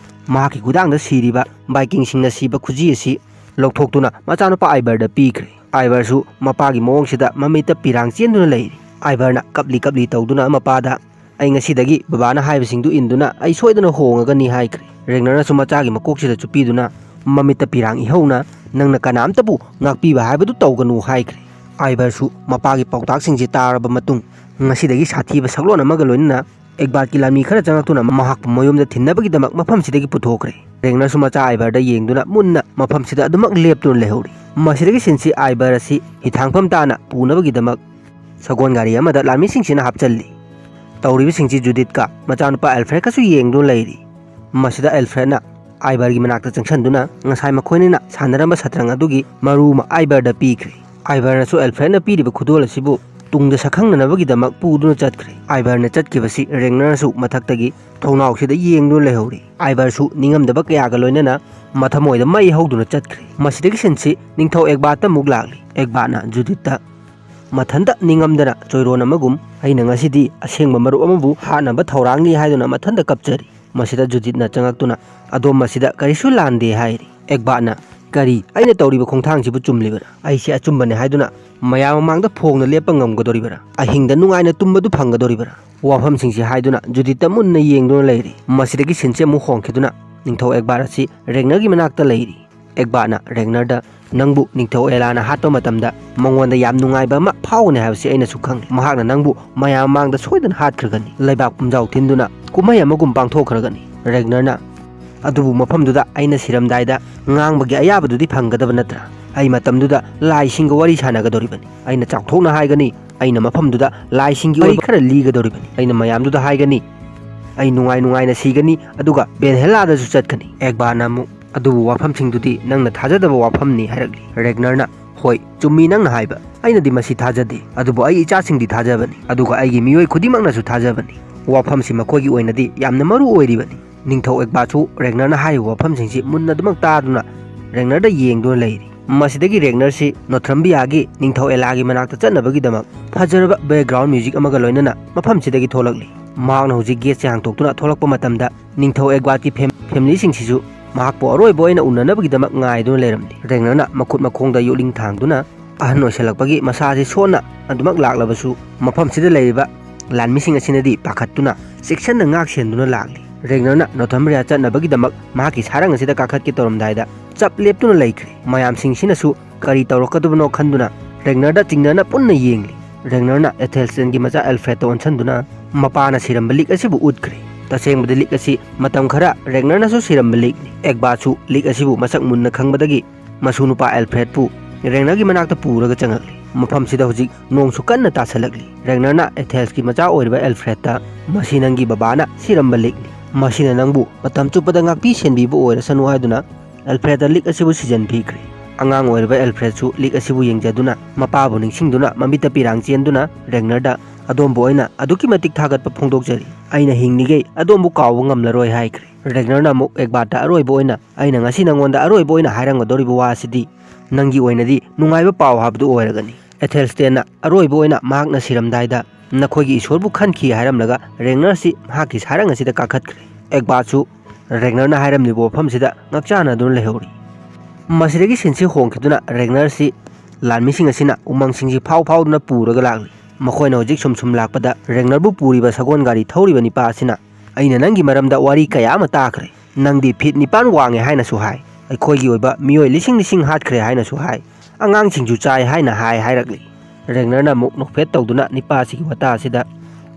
ꯃꯍꯥꯛꯀꯤ ꯈꯨꯗꯥꯡꯗ ꯁꯤꯔꯤꯕ ꯚꯥꯏꯀꯤꯡꯁꯤꯡꯅ ꯁꯤꯕ ꯈꯨꯖꯤ ꯑꯁꯤ ꯂꯧꯊꯣꯛꯇꯨꯅ ꯃꯆꯥꯅꯨꯄꯥ ꯑꯥꯏꯕꯔꯗ ꯄꯤꯈ꯭ꯔꯦ꯫ ꯑꯥꯏꯕꯔꯁꯨ ꯃꯄꯥꯒꯤ ꯃꯑꯣꯡꯁꯤꯗ ꯃꯃꯤꯠꯇ ꯄꯤꯔꯥꯡ ꯆꯦꯟꯗꯨꯅ ꯂꯩꯔꯤ꯫ ꯑꯥꯏꯕꯔꯅ ꯀꯞꯂꯤ ꯀꯞꯂꯤ ꯇꯧꯗꯨꯅ ꯃꯄꯥꯗ, "ꯑꯩ ꯉꯁꯤꯗꯒꯤ ꯕꯕꯥꯅ ꯍꯥꯏꯕꯁꯤꯡꯗꯨ ꯏꯟꯗꯨꯅ ꯑꯩ ꯁꯣꯏꯗꯅ ꯍꯣꯡꯉꯒꯅꯤ" ꯍꯥꯏꯈ꯭ꯔꯦ꯫ ꯔꯦꯒꯅꯔꯅꯁꯨ ꯃꯆꯥꯒꯤ ꯃꯀꯣꯛꯁꯤꯗ ꯆꯨꯞꯄꯤꯗꯨꯅ, "ꯃꯃꯤꯠꯇ ꯄꯤꯔꯥꯡ ꯏꯍꯧꯅ ꯅꯪꯅ ꯀꯅꯥꯝꯇꯕꯨ ꯉꯥꯛꯄꯤꯕ ꯍꯥꯏꯕꯗꯨ ꯇꯧꯒꯅꯨ" ꯍꯥꯏꯈ꯭ꯔꯦ꯫ ꯑꯥꯏꯕꯔꯁꯨ ꯃꯄꯥꯒꯤ ꯄꯥꯎꯇꯥꯛꯁꯤꯡꯁꯤ ꯇꯥꯔꯕ ꯃꯇꯨꯡ, ꯉꯁꯤꯗꯒꯤ ꯁꯥꯊꯤꯕ ꯁꯛꯂꯣꯟ ꯑꯃꯒ ꯂꯣꯏꯅꯅ ꯑꯦꯒꯕꯥꯠꯀꯤ ꯂꯥꯟꯃꯤ ꯈꯔ ꯆꯪꯂꯛꯇꯨꯅ ꯃꯍꯥꯛꯄꯨ ꯃꯌꯨꯝꯗ ꯊꯤꯟꯅꯕꯒꯤꯗꯃꯛ ꯃꯐꯝꯁꯤꯗꯒꯤ ꯄꯨꯊꯣꯛꯈ꯭ꯔꯦ꯫ ꯔꯦꯒꯅꯔꯁꯨ ꯃꯆꯥ ꯑꯥꯏꯕꯔꯗ ꯌꯦꯡꯗꯨꯅ ꯃꯨꯟꯅ ꯃꯐꯝꯁꯤꯗ ꯑꯗꯨꯃꯛ ꯂꯦꯞꯇꯨꯅ ꯂꯩꯍꯧꯔꯤ꯫ ꯃꯁꯤꯗꯒꯤ ꯁꯤꯟꯁꯤ ꯑꯥꯏꯕꯔ ꯑꯁꯤ ꯍꯤꯊꯥꯡꯐꯝ ꯇꯥꯅ ꯄꯨꯅꯕꯒꯤꯗꯃꯛ ꯁꯒꯣꯜ ꯒꯥꯔꯤ ꯑꯃꯗ ꯂꯥꯟꯃꯤꯁꯤꯡꯁꯤꯅ ꯍꯥꯞꯆꯜꯂꯤ꯫ ꯇꯧꯔꯤꯕꯁꯤꯡꯁꯤ ꯖꯨꯗꯤꯠꯀ ꯃꯆꯥꯅꯨꯄꯥ ꯑꯦꯜꯐ꯭ꯔꯦꯗꯀꯁꯨ ꯌꯦꯡꯗꯨꯅ ꯂꯩꯔꯤ꯫ ꯃꯁꯤꯗ ꯑꯦꯜꯐ꯭ꯔꯦꯗꯅ ꯑꯥꯏꯕꯔꯒꯤ ꯃꯅꯥꯛꯇ ꯆꯪꯁꯤꯟꯗꯨꯅ ꯉꯁꯥꯏ ꯃꯈꯣꯏꯅꯤꯅ ꯁꯥꯟꯅꯔꯝꯕ ꯁꯇ꯭ꯔꯪ ꯑꯗꯨꯒꯤ ꯃꯔꯨ ꯑꯃ ꯑꯥꯏꯕꯔꯗ ꯄꯤꯈ꯭ꯔꯦ꯫ ꯑꯥꯏꯕꯔꯅꯁꯨ ꯑꯦꯜꯐ꯭ꯔꯦꯗꯅ ꯄꯤꯔꯤꯕ ꯈꯨꯗꯣꯜ ꯑꯁꯤꯕꯨ ꯇꯨꯡꯗ ꯁꯛꯈꯪꯅꯅꯕꯒꯤꯗꯃꯛ ꯄꯨꯗꯨꯅ ꯆꯠꯈ꯭ꯔꯦ꯫ ꯑꯥꯏꯕꯔꯅ ꯆꯠꯈꯤꯕꯁꯤ ꯔꯦꯒꯅꯔꯁꯨ ꯃꯊꯛꯇꯒꯤ ꯊꯣꯡꯅꯥꯎꯁꯤꯗ ꯌꯦꯡꯗꯨꯅ ꯂꯩꯍꯧꯔꯤ꯫ ꯑꯥꯏꯕꯔꯁꯨ ꯅꯤꯡꯉꯝꯗꯕ ꯀꯌꯥꯒ ꯂꯣꯏꯅꯅ ꯃꯊꯃꯣꯏꯗ ꯃꯩ ꯍꯧꯗꯨꯅ ꯆꯠꯈ꯭ꯔꯦ꯫ ꯃꯁꯤꯗꯒꯤ ꯁꯤꯟꯁꯤ ꯅꯤꯡꯊꯧ ꯑꯦꯒꯕꯥꯠꯇ ꯑꯃꯨꯛ ꯂꯥꯛꯂꯤ꯫ ꯑꯦꯒꯕꯥꯠꯅ ꯖꯨꯗꯤꯠꯇ ꯃꯊꯟꯇ ꯅꯤꯡꯉꯝꯗꯅ ꯆꯣꯏꯔꯣꯟ ꯑꯃꯒꯨꯝ, "ꯑꯩꯅ ꯉꯁꯤꯗꯤ ꯑꯁꯦꯡꯕ ꯃꯔꯨꯞ ꯑꯃꯕꯨ ꯍꯥꯠꯅꯕ ꯊꯧꯔꯥꯡꯅꯤ" ꯍꯥꯏꯗꯨꯅ ꯃꯊꯟꯇ ꯀꯞꯆꯔꯤ꯫ ꯃꯁꯤꯗ ꯖꯨꯗꯤꯠꯅ ꯆꯪꯉꯛꯇꯨꯅ, "ꯑꯗꯣꯝ ꯃꯁꯤꯗ ꯀꯔꯤꯁꯨ ꯂꯥꯟꯗꯦ" ꯍꯥꯏꯔꯤ꯫ ꯑꯦꯒꯕꯥꯠꯅ, "ꯀꯔꯤ? ꯑꯩꯅ ꯇꯧꯔꯤꯕ ꯈꯣꯡꯊꯥꯡꯁꯤꯕꯨ ꯆꯨꯝꯂꯤꯕꯔꯥ? ꯑꯩꯁꯦ ꯑꯆꯨꯝꯕꯅꯦ ꯍꯥꯏꯗꯨꯅ ꯃꯌꯥꯝ ꯃꯃꯥꯡꯗ ꯐꯣꯡꯅ ꯂꯦꯞꯄ ꯉꯝꯒꯗꯧꯔꯤꯕꯔꯥ? ꯑꯍꯤꯡꯗ ꯅꯨꯡꯉꯥꯏꯅ ꯇꯨꯝꯕꯗꯨ ꯐꯪꯒꯗꯧꯔꯤꯕꯔꯥ?" ꯋꯥꯐꯝꯁꯤꯡꯁꯤ ꯍꯥꯏꯗꯨꯅ ꯖꯨꯗꯤꯠꯇ ꯃꯨꯟꯅ ꯌꯦꯡꯗꯨꯅ ꯂꯩꯔꯤ꯫ ꯃꯁꯤꯗꯒꯤ ꯁꯤꯟꯁꯦ ꯑꯃꯨꯛ ꯍꯣꯡꯈꯤꯗꯨꯅ ꯅꯤꯡꯊꯧ ꯑꯦꯛꯕꯥꯔ ꯑꯁꯤ ꯔꯦꯒꯅꯔꯒꯤ ꯃꯅꯥꯛꯇ ꯂꯩꯔꯤ꯫ ꯑꯦꯛꯕꯥꯔꯅ ꯔꯦꯒꯅꯔꯗ "ꯅꯪꯕꯨ ꯅꯤꯡꯊꯧ ꯑꯦꯂꯥꯅ ꯍꯥꯠꯄ ꯃꯇꯝꯗ ꯃꯉꯣꯟꯗ ꯌꯥꯝ ꯅꯨꯡꯉꯥꯏꯕ ꯑꯃ ꯐꯥꯎꯒꯅꯤ ꯍꯥꯏꯕꯁꯤ ꯑꯩꯅꯁꯨ ꯈꯪꯂꯤ꯫ ꯃꯍꯥꯛꯅ ꯅꯪꯕꯨ ꯃꯌꯥꯝ ꯃꯃꯥꯡꯗ ꯁꯣꯏꯗꯅ ꯍꯥꯠꯈ꯭ꯔꯒꯅꯤ꯫ ꯂꯩꯕꯥꯛ ꯄꯨꯝꯖꯥꯎ ꯊꯤꯟꯗꯨꯅ ꯀꯨꯝꯍꯩ ꯑꯃꯒꯨꯝ ꯄꯥꯡꯊꯣꯛꯈ꯭ꯔꯒꯅꯤ꯫" ꯔꯦꯒꯅꯔꯅ, "ꯑꯗꯨꯕꯨ ꯃꯐꯝꯗꯨꯗ ꯑꯩꯅ ꯁꯤꯔꯝꯗꯥꯏꯗ ꯉꯥꯡꯕꯒꯤ ꯑꯌꯥꯕꯗꯨꯗꯤ ꯐꯪꯒꯗꯕ ꯅꯠꯇ꯭ꯔꯥ? ꯑꯩ ꯃꯇꯝꯗꯨꯗ ꯂꯥꯏꯁꯤꯡꯒ ꯋꯥꯔꯤ ꯁꯥꯟꯅꯒꯗꯧꯔꯤꯕꯅꯤ꯫ ꯑꯩꯅ ꯆꯥꯎꯊꯣꯛꯅ ꯍꯥꯏꯒꯅꯤ, ꯑꯩꯅ ꯃꯐꯝꯗꯨꯗ ꯂꯥꯏꯁꯤꯡꯒꯤ ꯋꯥꯔꯤ ꯈꯔ ꯂꯤꯒꯗꯧꯔꯤꯕꯅꯤ꯫ ꯑꯩꯅ ꯃꯌꯥꯝꯗꯨꯗ ꯍꯥꯏꯒꯅꯤ, ꯑꯩ ꯅꯨꯡꯉꯥꯏ ꯅꯨꯡꯉꯥꯏꯅ ꯁꯤꯒꯅꯤ, ꯑꯗꯨꯒ ꯕꯦꯟꯍꯦꯂꯥꯗꯁꯨ ꯆꯠꯀꯅꯤ꯫" ꯑꯦꯛꯕꯥꯔꯅ ꯑꯃꯨꯛ, "ꯑꯗꯨꯕꯨ ꯋꯥꯐꯝꯁꯤꯡꯗꯨꯗꯤ ꯅꯪꯅ ꯊꯥꯖꯗꯕ ꯋꯥꯐꯝꯅꯤ" ꯍꯥꯏꯔꯛꯂꯤ꯫ ꯔꯦꯒꯅꯔꯅ, "ꯍꯣꯏ, ꯆꯨꯝꯃꯤ ꯅꯪꯅ ꯍꯥꯏꯕ꯫ ꯑꯩꯅꯗꯤ ꯃꯁꯤ ꯊꯥꯖꯗꯦ, ꯑꯗꯨꯕꯨ ꯑꯩ ꯏꯆꯥꯁꯤꯡꯗꯤ ꯊꯥꯖꯕꯅꯤ, ꯑꯗꯨꯒ ꯑꯩꯒꯤ ꯃꯤꯑꯣꯏ ꯈꯨꯗꯤꯡꯃꯛꯅꯁꯨ ꯊꯥꯖꯕꯅꯤ꯫ ꯋꯥꯐꯝꯁꯤ ꯃꯈꯣꯏꯒꯤ ꯑꯣꯏꯅꯗꯤ ꯌꯥꯝꯅ ꯃꯔꯨ ꯑꯣꯏꯔꯤꯕꯅꯤ꯫" ꯅꯤꯡꯊꯧ ꯑꯦꯛꯕꯥꯔꯁꯨ ꯔꯦꯒꯅꯔꯅ ꯍꯥꯏꯔꯤꯕ ꯋꯥꯐꯝꯁꯤꯡꯁꯤ ꯃꯨꯟꯅ ꯑꯗꯨꯃꯛ ꯇꯥꯗꯨꯅ ꯔꯦꯒꯅꯔꯗ ꯌꯦꯡꯗꯨꯅ ꯂꯩꯔꯤ꯫ ꯃꯁꯤꯗꯒꯤ ꯔꯦꯒꯅꯔꯁꯤ ꯅꯣꯊ꯭ꯔꯝꯕꯤꯌꯥꯒꯤ ꯅꯤꯡꯊꯧ ꯑꯦꯂꯥꯒꯤ ꯃꯅꯥꯛꯇ ꯆꯠꯅꯕꯒꯤꯗꯃꯛ ꯐꯖꯔꯕ ꯕꯦꯛꯒ꯭ꯔꯥꯎꯟ ꯃ꯭ꯌꯨꯖꯤꯛ ꯑꯃꯒ ꯂꯣꯏꯅꯅ ꯃꯐꯝꯁꯤꯗꯒꯤ ꯊꯣꯛꯂꯛꯂꯤ꯫ ꯃꯍꯥꯛꯅ ꯍꯧꯖꯤꯛ ꯒꯦꯠꯁꯦ ꯍꯥꯡꯇꯣꯛꯇꯨꯅ ꯊꯣꯛꯂꯛꯄ ꯃꯇꯝꯗ ꯅꯤꯡꯊꯧ ꯑꯦꯛꯕꯥꯔꯒꯤ ꯐꯦꯝ-, ꯐꯦꯃꯤꯂꯤꯁꯤꯡꯁꯤꯁꯨ ꯃꯍꯥꯛꯄꯨ ꯑꯔꯣꯏꯕ ꯑꯣꯏꯅ ꯎꯅꯅꯕꯒꯤꯗꯃꯛ ꯉꯥꯏꯗꯨꯅ ꯂꯩꯔꯝꯂꯤ꯫ ꯔꯦꯒꯅꯔꯅ ꯃꯈꯨꯠ ꯃꯈꯣꯡꯗ ꯌꯣꯠꯂꯤꯡ ꯊꯥꯡꯗꯨꯅ ꯑꯍꯟ ꯑꯣꯏꯁꯜꯂꯛꯄꯒꯤ ꯃꯁꯥꯁꯤ ꯁꯣꯟꯅ ꯑꯗꯨꯃꯛ ꯂꯥꯛꯂꯕꯁꯨ, ꯃꯐꯝꯁꯤꯗ ꯂꯩꯔꯤꯕ ꯂꯥꯟꯃꯤꯁꯤꯡ ꯑꯁꯤꯅꯗꯤ ꯄꯥꯈꯠꯇꯨꯅ ꯆꯦꯛꯁꯤꯟꯅ ꯉꯥꯛ ꯁꯦꯟꯗꯨꯅ ꯂꯥꯛꯂꯤ꯫ ꯔꯦꯒꯅꯔꯅ ꯅꯣꯊꯝꯕ꯭ꯔꯤꯌꯥ ꯆꯠꯅꯕꯒꯤꯗꯃꯛ ꯃꯍꯥꯛꯀꯤ ꯁꯥꯔꯪ ꯑꯁꯤꯗ ꯀꯥꯈꯠꯀꯦ ꯇꯧꯔꯝꯗꯥꯏꯗ ꯆꯞ ꯂꯦꯞꯇꯨꯅ ꯂꯩꯈ꯭ꯔꯦ꯫ ꯃꯌꯥꯝꯁꯤꯡꯁꯤꯅꯁꯨ ꯀꯔꯤ ꯇꯧꯔꯛꯀꯗꯕꯅꯣ ꯈꯟꯗꯨꯅ ꯔꯦꯒꯅꯔꯗ ꯆꯤꯡꯅꯅ ꯄꯨꯟꯅ ꯌꯦꯡꯂꯤ꯫ ꯔꯦꯒꯅꯔꯅ ꯑꯦꯊꯦꯜꯁꯇꯦꯟꯒꯤ ꯃꯆꯥ ꯑꯦꯜꯐ꯭ꯔꯦꯗꯇ ꯑꯣꯟꯁꯤꯟꯗꯨꯅ ꯃꯄꯥꯅ ꯁꯤꯔꯝꯕ ꯂꯤꯛ ꯑꯁꯤꯕꯨ ꯎꯠꯈ꯭ꯔꯦ꯫ ꯇꯁꯦꯡꯕꯗꯤ ꯂꯤꯛ ꯑꯁꯤ ꯃꯇꯝ ꯈꯔ ꯔꯦꯒꯅꯔꯅꯁꯨ ꯁꯤꯔꯝꯕ ꯂꯤꯛꯅꯤ꯫ ꯑꯦꯛꯕꯥꯔꯁꯨ ꯂꯤꯛ ꯑꯁꯤꯕꯨ ꯃꯁꯛ ꯃꯨꯟꯅ ꯈꯪꯕꯗꯒꯤ ꯃꯁꯨ ꯅꯨꯄꯥ ꯑꯦꯜꯐ꯭ꯔꯦꯗꯄꯨ ꯔꯦꯒꯅꯔꯒꯤ ꯃꯅꯥꯛꯇ ꯄꯨꯔꯒ ꯆꯪꯉꯛꯂꯤ꯫ ꯃꯐꯝꯁꯤꯗ ꯍꯧꯖꯤꯛ ꯅꯣꯡꯁꯨ ꯀꯟꯅ ꯇꯥꯁꯜꯂꯛꯂꯤ꯫ ꯔꯦꯒꯅꯔꯅ ꯑꯦꯊꯦꯜꯁꯀꯤ ꯃꯆꯥ ꯑꯣꯏꯔꯤꯕ ꯑꯦꯜꯐ꯭ꯔꯦꯗꯇ, "ꯃꯁꯤ ꯅꯪꯒꯤ ꯕꯕꯥꯅ ꯁꯤꯔꯝꯕ ꯂꯤꯛꯅꯤ꯫ ꯃꯁꯤꯅ ꯅꯪꯕꯨ ꯃꯇꯝ ꯆꯨꯞꯄꯗ ꯉꯥꯛꯄꯤ ꯁꯦꯟꯕꯤꯕ ꯑꯣꯏꯔꯁꯅꯨ" ꯍꯥꯏꯗꯨꯅ ꯑꯦꯜꯐ꯭ꯔꯦꯗꯇ ꯂꯤꯛ ꯑꯁꯤꯕꯨ ꯁꯤꯖꯤꯟꯕꯤꯈ꯭ꯔꯦ꯫ ꯑꯉꯥꯡ ꯑꯣꯏꯔꯤꯕ ꯑꯦꯜꯐ꯭ꯔꯦꯗꯁꯨ ꯂꯤꯛ ꯑꯁꯤꯕꯨ ꯌꯦꯡꯖꯗꯨꯅ ꯃꯄꯥꯕꯨ ꯅꯤꯡꯁꯤꯡꯗꯨꯅ ꯃꯃꯤꯠꯇ ꯄꯤꯔꯥꯡ ꯆꯦꯟꯗꯨꯅ ꯔꯦꯒꯅꯔꯗ, "ꯑꯗꯣꯝꯕꯨ ꯑꯩꯅ ꯑꯗꯨꯛꯀꯤ ꯃꯇꯤꯛ ꯊꯥꯒꯠꯄ ꯐꯣꯡꯗꯣꯛꯆꯔꯤ꯫ ꯑꯩꯅ ꯍꯤꯡꯂꯤꯉꯩ ꯑꯗꯣꯝꯕꯨ ꯀꯥꯎꯕ ꯉꯝꯂꯔꯣꯏ" ꯍꯥꯏꯈ꯭ꯔꯦ꯫ ꯔꯦꯒꯅꯔꯅ ꯑꯃꯨꯛ ꯑꯦꯛꯕꯥꯔꯗ ꯑꯔꯣꯏꯕ ꯑꯣꯏꯅ, "ꯑꯩꯅ ꯉꯁꯤ ꯅꯉꯣꯟꯗ ꯑꯔꯣꯏꯕ ꯑꯣꯏꯅ ꯍꯥꯏꯔꯝꯒꯗꯧꯔꯤꯕ ꯋꯥ ꯑꯁꯤꯗꯤ ꯅꯪꯒꯤ ꯑꯣꯏꯅꯗꯤ ꯅꯨꯡꯉꯥꯏꯕ ꯄꯥꯎ ꯍꯥꯏꯕꯗꯨ ꯑꯣꯏꯔꯒꯅꯤ꯫" ꯑꯦꯊꯦꯜꯁꯇꯦꯟꯅ ꯑꯔꯣꯏꯕ ꯑꯣꯏꯅ ꯃꯍꯥꯛꯅ ꯁꯤꯔꯝꯗꯥꯏꯗ "ꯅꯈꯣꯏꯒꯤ ꯏꯁꯣꯔꯕꯨ ꯈꯟꯈꯤ" ꯍꯥꯏꯔꯝꯂꯒ ꯔꯦꯒꯅꯔꯁꯤ ꯃꯍꯥꯛꯀꯤ ꯁꯥꯔꯪ ꯑꯁꯤꯗ ꯀꯥꯈꯠꯈ꯭ꯔꯦ꯫ ꯑꯦꯛꯕꯥꯔꯁꯨ ꯔꯦꯒꯅꯔꯅ ꯍꯥꯏꯔꯝꯂꯤꯕ ꯋꯥꯐꯝꯁꯤꯗ ꯉꯛꯆꯥꯟꯅꯗꯨꯅ ꯂꯩꯍꯧꯔꯤ꯫ ꯃꯁꯤꯗꯒꯤ ꯁꯤꯟꯁꯤ ꯍꯣꯡꯈꯤꯗꯨꯅ ꯔꯦꯒꯅꯔꯁꯤ ꯂꯥꯟꯃꯤꯁꯤꯡ ꯑꯁꯤꯅ ꯎꯃꯪꯁꯤꯡꯁꯤ ꯐꯥꯎ ꯐꯥꯎꯗꯨꯅ ꯄꯨꯔꯒ ꯂꯥꯛꯂꯤ꯫ ꯃꯈꯣꯏꯅ ꯍꯧꯖꯤꯛ ꯁꯨꯝ ꯁꯨꯝ ꯂꯥꯛꯄꯗ ꯔꯦꯒꯅꯔꯕꯨ ꯄꯨꯔꯤꯕ ꯁꯒꯣꯜ ꯒꯥꯔꯤ ꯊꯧꯔꯤꯕ ꯅꯤꯄꯥ ꯑꯁꯤꯅ, "ꯑꯩꯅ ꯅꯪꯒꯤ ꯃꯔꯝꯗ ꯋꯥꯔꯤ ꯀꯌꯥ ꯑꯃ ꯇꯥꯈ꯭ꯔꯦ꯫ ꯅꯪꯗꯤ ꯐꯤꯠ ꯅꯤꯄꯥꯟ ꯋꯥꯡꯉꯦ ꯍꯥꯏꯅꯁꯨ ꯍꯥꯏ꯫ ꯑꯩꯈꯣꯏꯒꯤ ꯑꯣꯏꯕ ꯃꯤꯑꯣꯏ ꯂꯤꯁꯤꯡ ꯂꯤꯁꯤꯡ ꯍꯥꯠꯈ꯭ꯔꯦ ꯍꯥꯏꯅꯁꯨ ꯍꯥꯏ꯫ ꯑꯉꯥꯡꯁꯤꯡꯁꯨ ꯆꯥꯏ ꯍꯥꯏꯅ ꯍꯥꯏ" ꯍꯥꯏꯔꯛꯂꯤ꯫ ꯔꯦꯒꯅꯔꯅ ꯑꯃꯨꯛ ꯅꯣꯛꯐꯦꯠ ꯇꯧꯗꯨꯅ ꯅꯤꯄꯥ ꯑꯁꯤꯒꯤ ꯋꯥꯇꯥ ꯑꯁꯤꯗ,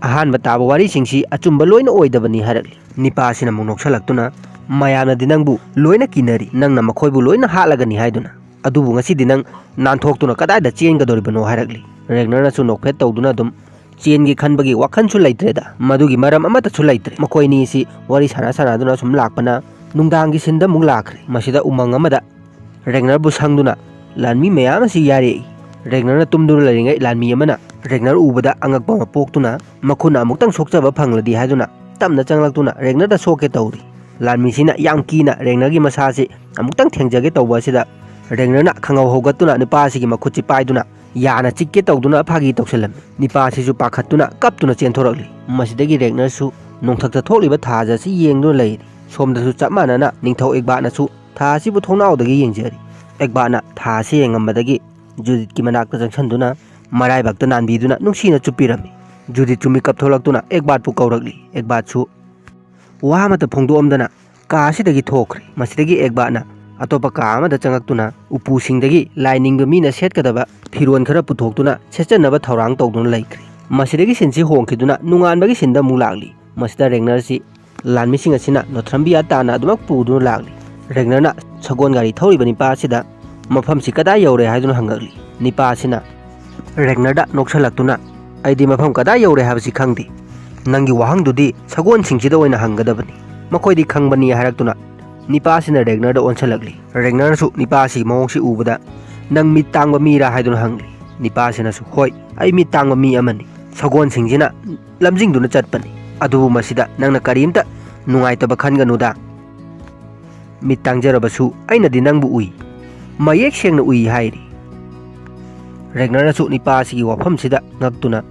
"ꯑꯍꯥꯟꯕ ꯇꯥꯕ ꯋꯥꯔꯤꯁꯤꯡꯁꯤ ꯑꯆꯨꯝꯕ ꯂꯣꯏꯅ ꯑꯣꯏꯗꯕꯅꯤ" ꯍꯥꯏꯔꯛꯂꯤ꯫ ꯅꯤꯄꯥ ꯑꯁꯤꯅ ꯑꯃꯨꯛ ꯅꯣꯛꯁꯜꯂꯛꯇꯨꯅ, "ꯃꯌꯥꯝꯅꯗꯤ ꯅꯪꯕꯨ ꯂꯣꯏꯅ ꯀꯤꯅꯔꯤ, ꯅꯪꯅ ꯃꯈꯣꯏꯕꯨ ꯂꯣꯏꯅ ꯍꯥꯠꯂꯒꯅꯤ ꯍꯥꯏꯗꯨꯅ꯫ ꯑꯗꯨꯕꯨ ꯉꯁꯤꯗꯤ ꯅꯪ ꯅꯥꯟꯊꯣꯛꯇꯨꯅ ꯀꯗꯥꯏꯗ ꯆꯦꯟꯒꯗꯧꯔꯤꯕꯅꯣ?" ꯍꯥꯏꯔꯛꯂꯤ꯫ ꯔꯦꯒꯅꯔꯅꯁꯨ ꯅꯣꯛꯐꯦꯠ ꯇꯧꯗꯨꯅ ꯑꯗꯨꯝ, "ꯆꯦꯟꯒꯦ ꯈꯟꯕꯒꯤ ꯋꯥꯈꯜꯁꯨ ꯂꯩꯇ꯭ꯔꯦꯗ, ꯃꯗꯨꯒꯤ ꯃꯔꯝ ꯑꯃꯠꯇꯁꯨ ꯂꯩꯇ꯭ꯔꯦ꯫ ꯃꯈꯣꯏ ꯑꯅꯤ ꯑꯁꯤ ꯋꯥꯔꯤ ꯁꯥꯟꯅ ꯁꯥꯟꯅꯗꯨꯅ ꯁꯨꯝ ꯂꯥꯛꯄꯅ ꯅꯨꯡꯗꯥꯡꯒꯤ ꯁꯤꯟꯗ ꯑꯃꯨꯛ ꯂꯥꯛꯈ꯭ꯔꯦ꯫ ꯃꯁꯤꯗ ꯎꯃꯪ ꯑꯃꯗ ꯔꯦꯒꯅꯔꯕꯨ ꯁꯪꯗꯨꯅ ꯂꯥꯟꯃꯤ ꯃꯌꯥꯝ ꯑꯁꯤ ꯌꯥꯔꯛꯏ꯫ ꯔꯦꯒꯅꯔꯅ ꯇꯨꯝꯗꯨꯅ ꯂꯩꯔꯤꯉꯩ ꯂꯥꯟꯃꯤ ꯑꯃꯅ ꯔꯦꯒꯅꯔ ꯎꯕꯗ ꯑꯉꯛꯄ ꯑꯃ ꯄꯣꯛꯇꯨꯅ ꯃꯈꯨꯠꯅ ꯑꯃꯨꯛꯇꯪ ꯁꯣꯛꯆꯕ ꯐꯪꯂꯗꯤ ꯍꯥꯏꯗꯨꯅ ꯇꯞꯅ ꯆꯪꯂꯛꯇꯨꯅ ꯔꯦꯒꯅꯔꯗ ꯁꯣꯛꯀꯦ ꯇꯧꯔꯤ꯫ ꯂꯥꯟꯃꯤꯁꯤꯅ ꯌꯥꯝ ꯀꯤꯅ ꯔꯦꯒꯅꯔꯒꯤ ꯃꯁꯥꯁꯤ ꯑꯃꯨꯛꯇꯪ ꯊꯦꯡꯖꯒꯦ ꯇꯧꯕ ꯑꯁꯤꯗ ꯔꯦꯒꯅꯔꯅ ꯈꯪꯍꯧ ꯍꯧꯒꯠꯇꯨꯅ ꯅꯨꯄꯥ ꯑꯁꯤꯒꯤ ꯃꯈꯨꯠꯁꯤ ꯄꯥꯏꯗꯨꯅ ꯌꯥꯅ ꯆꯤꯛꯀꯦ ꯇꯧꯗꯨꯅ ꯐꯥꯒꯤ ꯇꯧꯁꯤꯜꯂꯝꯃꯤ꯫ ꯅꯤꯄꯥ ꯑꯁꯤꯁꯨ ꯄꯥꯈꯠꯇꯨꯅ ꯀꯞꯇꯨꯅ ꯆꯦꯟꯊꯣꯔꯛꯂꯤ꯫ ꯃꯁꯤꯗꯒꯤ ꯔꯦꯒꯅꯔꯁꯨ ꯅꯣꯡꯊꯛꯇ ꯊꯣꯛꯂꯤꯕ ꯊꯥꯖ ꯑꯁꯤ ꯌꯦꯡꯗꯨꯅ ꯂꯩꯔꯤ꯫ ꯁꯣꯝꯗꯁꯨ ꯆꯞ ꯃꯥꯟꯅꯅ ꯅꯤꯡꯊꯧ ꯑꯦꯒꯕꯥꯠꯅꯁꯨ ꯊꯥ ꯑꯁꯤꯕꯨ ꯊꯣꯡꯅꯥꯎꯗꯒꯤ ꯌꯦꯡꯖꯔꯤ꯫ ꯑꯦꯒꯕꯥꯠꯅ ꯊꯥ ꯑꯁꯤ ꯌꯦꯡꯉꯝꯕꯗꯒꯤ ꯖꯨꯗꯤꯠꯀꯤ ꯃꯅꯥꯛꯇ ꯆꯪꯁꯤꯟꯗꯨꯅ ꯃꯔꯥꯏꯕꯛꯇ ꯅꯥꯟꯕꯤꯗꯨꯅ ꯅꯨꯡꯁꯤꯅ ꯆꯨꯞꯄꯤꯔꯝꯃꯤ꯫ ꯖꯨꯗꯤꯠꯁꯨ ꯃꯤꯀꯞ ꯊꯣꯛꯂꯛꯇꯨꯅ ꯑꯦꯒꯕꯥꯠꯄꯨ ꯀꯧꯔꯛꯂꯤ꯫ ꯑꯦꯒꯕꯥꯠꯁꯨ ꯋꯥ ꯑꯃꯠꯇ ꯐꯣꯡꯗꯣꯛꯑꯝꯗꯅ ꯀꯥ ꯑꯁꯤꯗꯒꯤ ꯊꯣꯛꯈ꯭ꯔꯦ꯫ ꯃꯁꯤꯗꯒꯤ ꯑꯦꯒꯕꯥꯠꯅ ꯑꯇꯣꯞꯄ ꯀꯥ ꯑꯃꯗ ꯆꯪꯉꯛꯇꯨꯅ ꯎꯄꯨꯁꯤꯡꯗꯒꯤ ꯂꯥꯏ ꯅꯤꯡꯕ ꯃꯤꯅ ꯁꯦꯠꯀꯗꯕ ꯐꯤꯔꯣꯜ ꯈꯔ ꯄꯨꯊꯣꯛꯇꯨꯅ ꯁꯦꯠꯆꯟꯅꯕ ꯊꯧꯔꯥꯡ ꯇꯧꯗꯨꯅ ꯂꯩꯈ꯭ꯔꯦ꯫ ꯃꯁꯤꯗꯒꯤ ꯁꯤꯟꯁꯤ ꯍꯣꯡꯈꯤꯗꯨꯅ ꯅꯣꯡꯉꯥꯟꯕꯒꯤ ꯁꯤꯟꯗ ꯑꯃꯨꯛ ꯂꯥꯛꯂꯤ꯫ ꯃꯁꯤꯗ ꯔꯦꯒꯅꯔꯁꯤ ꯂꯥꯟꯃꯤꯁꯤꯡ ꯑꯁꯤꯅ ꯅꯣꯊ꯭ꯔꯝꯕꯤꯌꯥ ꯇꯥꯟꯅ ꯑꯗꯨꯃꯛ ꯄꯨꯗꯨꯅ ꯂꯥꯛꯂꯤ꯫ ꯔꯦꯒꯅꯔꯅ ꯁꯒꯣꯜ ꯒꯥꯔꯤ ꯊꯧꯔꯤꯕ ꯅꯤꯄꯥ ꯑꯁꯤꯗ ꯃꯐꯝꯁꯤ ꯀꯗꯥꯏ ꯌꯧꯔꯦ ꯍꯥꯏꯗꯨꯅ ꯍꯪꯉꯛꯂꯤ꯫ ꯅꯤꯄꯥ ꯑꯁꯤꯅ ꯔꯦꯒꯅꯔꯗ ꯅꯣꯛꯁꯜꯂꯛꯇꯨꯅ, "ꯑꯩꯗꯤ ꯃꯐꯝ ꯀꯗꯥꯏ ꯌꯧꯔꯦ ꯍꯥꯏꯕꯁꯤ ꯈꯪꯗꯦ꯫ ꯅꯪꯒꯤ ꯋꯥꯍꯪꯗꯨꯗꯤ ꯁꯒꯣꯜꯁꯤꯡꯁꯤꯗ ꯑꯣꯏꯅ ꯍꯪꯒꯗꯕꯅꯤ꯫ ꯃꯈꯣꯏꯗꯤ ꯈꯪꯕꯅꯤ" ꯍꯥꯏꯔꯛꯇꯨꯅ ꯅꯤꯄꯥ ꯑꯁꯤꯅ ꯔꯦꯒꯅꯔꯗ ꯑꯣꯟꯁꯜꯂꯛꯂꯤ꯫ ꯔꯦꯒꯅꯔꯅꯁꯨ ꯅꯤꯄꯥ ꯑꯁꯤꯒꯤ ꯃꯑꯣꯡꯁꯤ ꯎꯕꯗ, "ꯅꯪ ꯃꯤꯠ ꯇꯥꯡꯕ ꯃꯤꯔꯥ?" ꯍꯥꯏꯗꯨꯅ ꯍꯪꯂꯤ꯫ ꯅꯤꯄꯥ ꯑꯁꯤꯅꯁꯨ, "ꯍꯣꯏ, ꯑꯩ ꯃꯤꯠ ꯇꯥꯡꯕ ꯃꯤ ꯑꯃꯅꯤ꯫ ꯁꯒꯣꯜꯁꯤꯡꯁꯤꯅ ꯂꯝꯖꯤꯡꯗꯨꯅ ꯆꯠꯄꯅꯤ꯫ ꯑꯗꯨꯕꯨ ꯃꯁꯤꯗ ꯅꯪꯅ ꯀꯔꯤꯝꯇ ꯅꯨꯡꯉꯥꯏꯇꯕ ꯈꯟꯒꯅꯨꯗ꯫ ꯃꯤꯠ ꯇꯥꯡꯖꯔꯕꯁꯨ ꯑꯩꯅꯗꯤ ꯅꯪꯕꯨ ꯎꯏ꯫ ꯃꯌꯦꯛ ꯁꯦꯡꯅ ꯎꯏ" ꯍꯥꯏꯔꯤ꯫ ꯔꯦꯒꯅꯔꯅꯁꯨ ꯅꯤꯄꯥ ꯑꯁꯤꯒꯤ ꯋꯥꯐꯝꯁꯤꯗ ꯉꯛꯇꯨꯅ,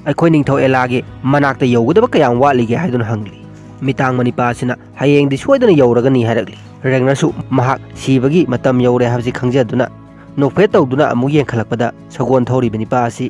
"ꯑꯩꯈꯣꯏ ꯅꯤꯡꯊꯧ ꯑꯦꯂꯥꯒꯤ ꯃꯅꯥꯛꯇ ꯌꯧꯒꯗꯕ ꯀꯌꯥꯝ ꯋꯥꯠꯂꯤꯒꯦ?" ꯍꯥꯏꯗꯨꯅ ꯍꯪꯂꯤ꯫ ꯃꯤꯇꯥꯡꯕ ꯅꯤꯄꯥ ꯑꯁꯤꯅ, "ꯍꯌꯦꯡꯗꯤ ꯁꯣꯏꯗꯅ ꯌꯧꯔꯒꯅꯤ" ꯍꯥꯏꯔꯛꯂꯤ꯫ ꯔꯦꯒꯅꯔꯁꯨ ꯃꯍꯥꯛ ꯁꯤꯕꯒꯤ ꯃꯇꯝ ꯌꯧꯔꯦ ꯍꯥꯏꯕꯁꯤ ꯈꯪꯖꯗꯨꯅ ꯅꯣꯛꯐꯦꯠ ꯇꯧꯗꯨꯅ ꯑꯃꯨꯛ ꯌꯦꯡꯈꯠꯂꯛꯄꯗ ꯁꯒꯣꯜ ꯊꯧꯔꯤꯕ ꯅꯤꯄꯥ ꯑꯁꯤ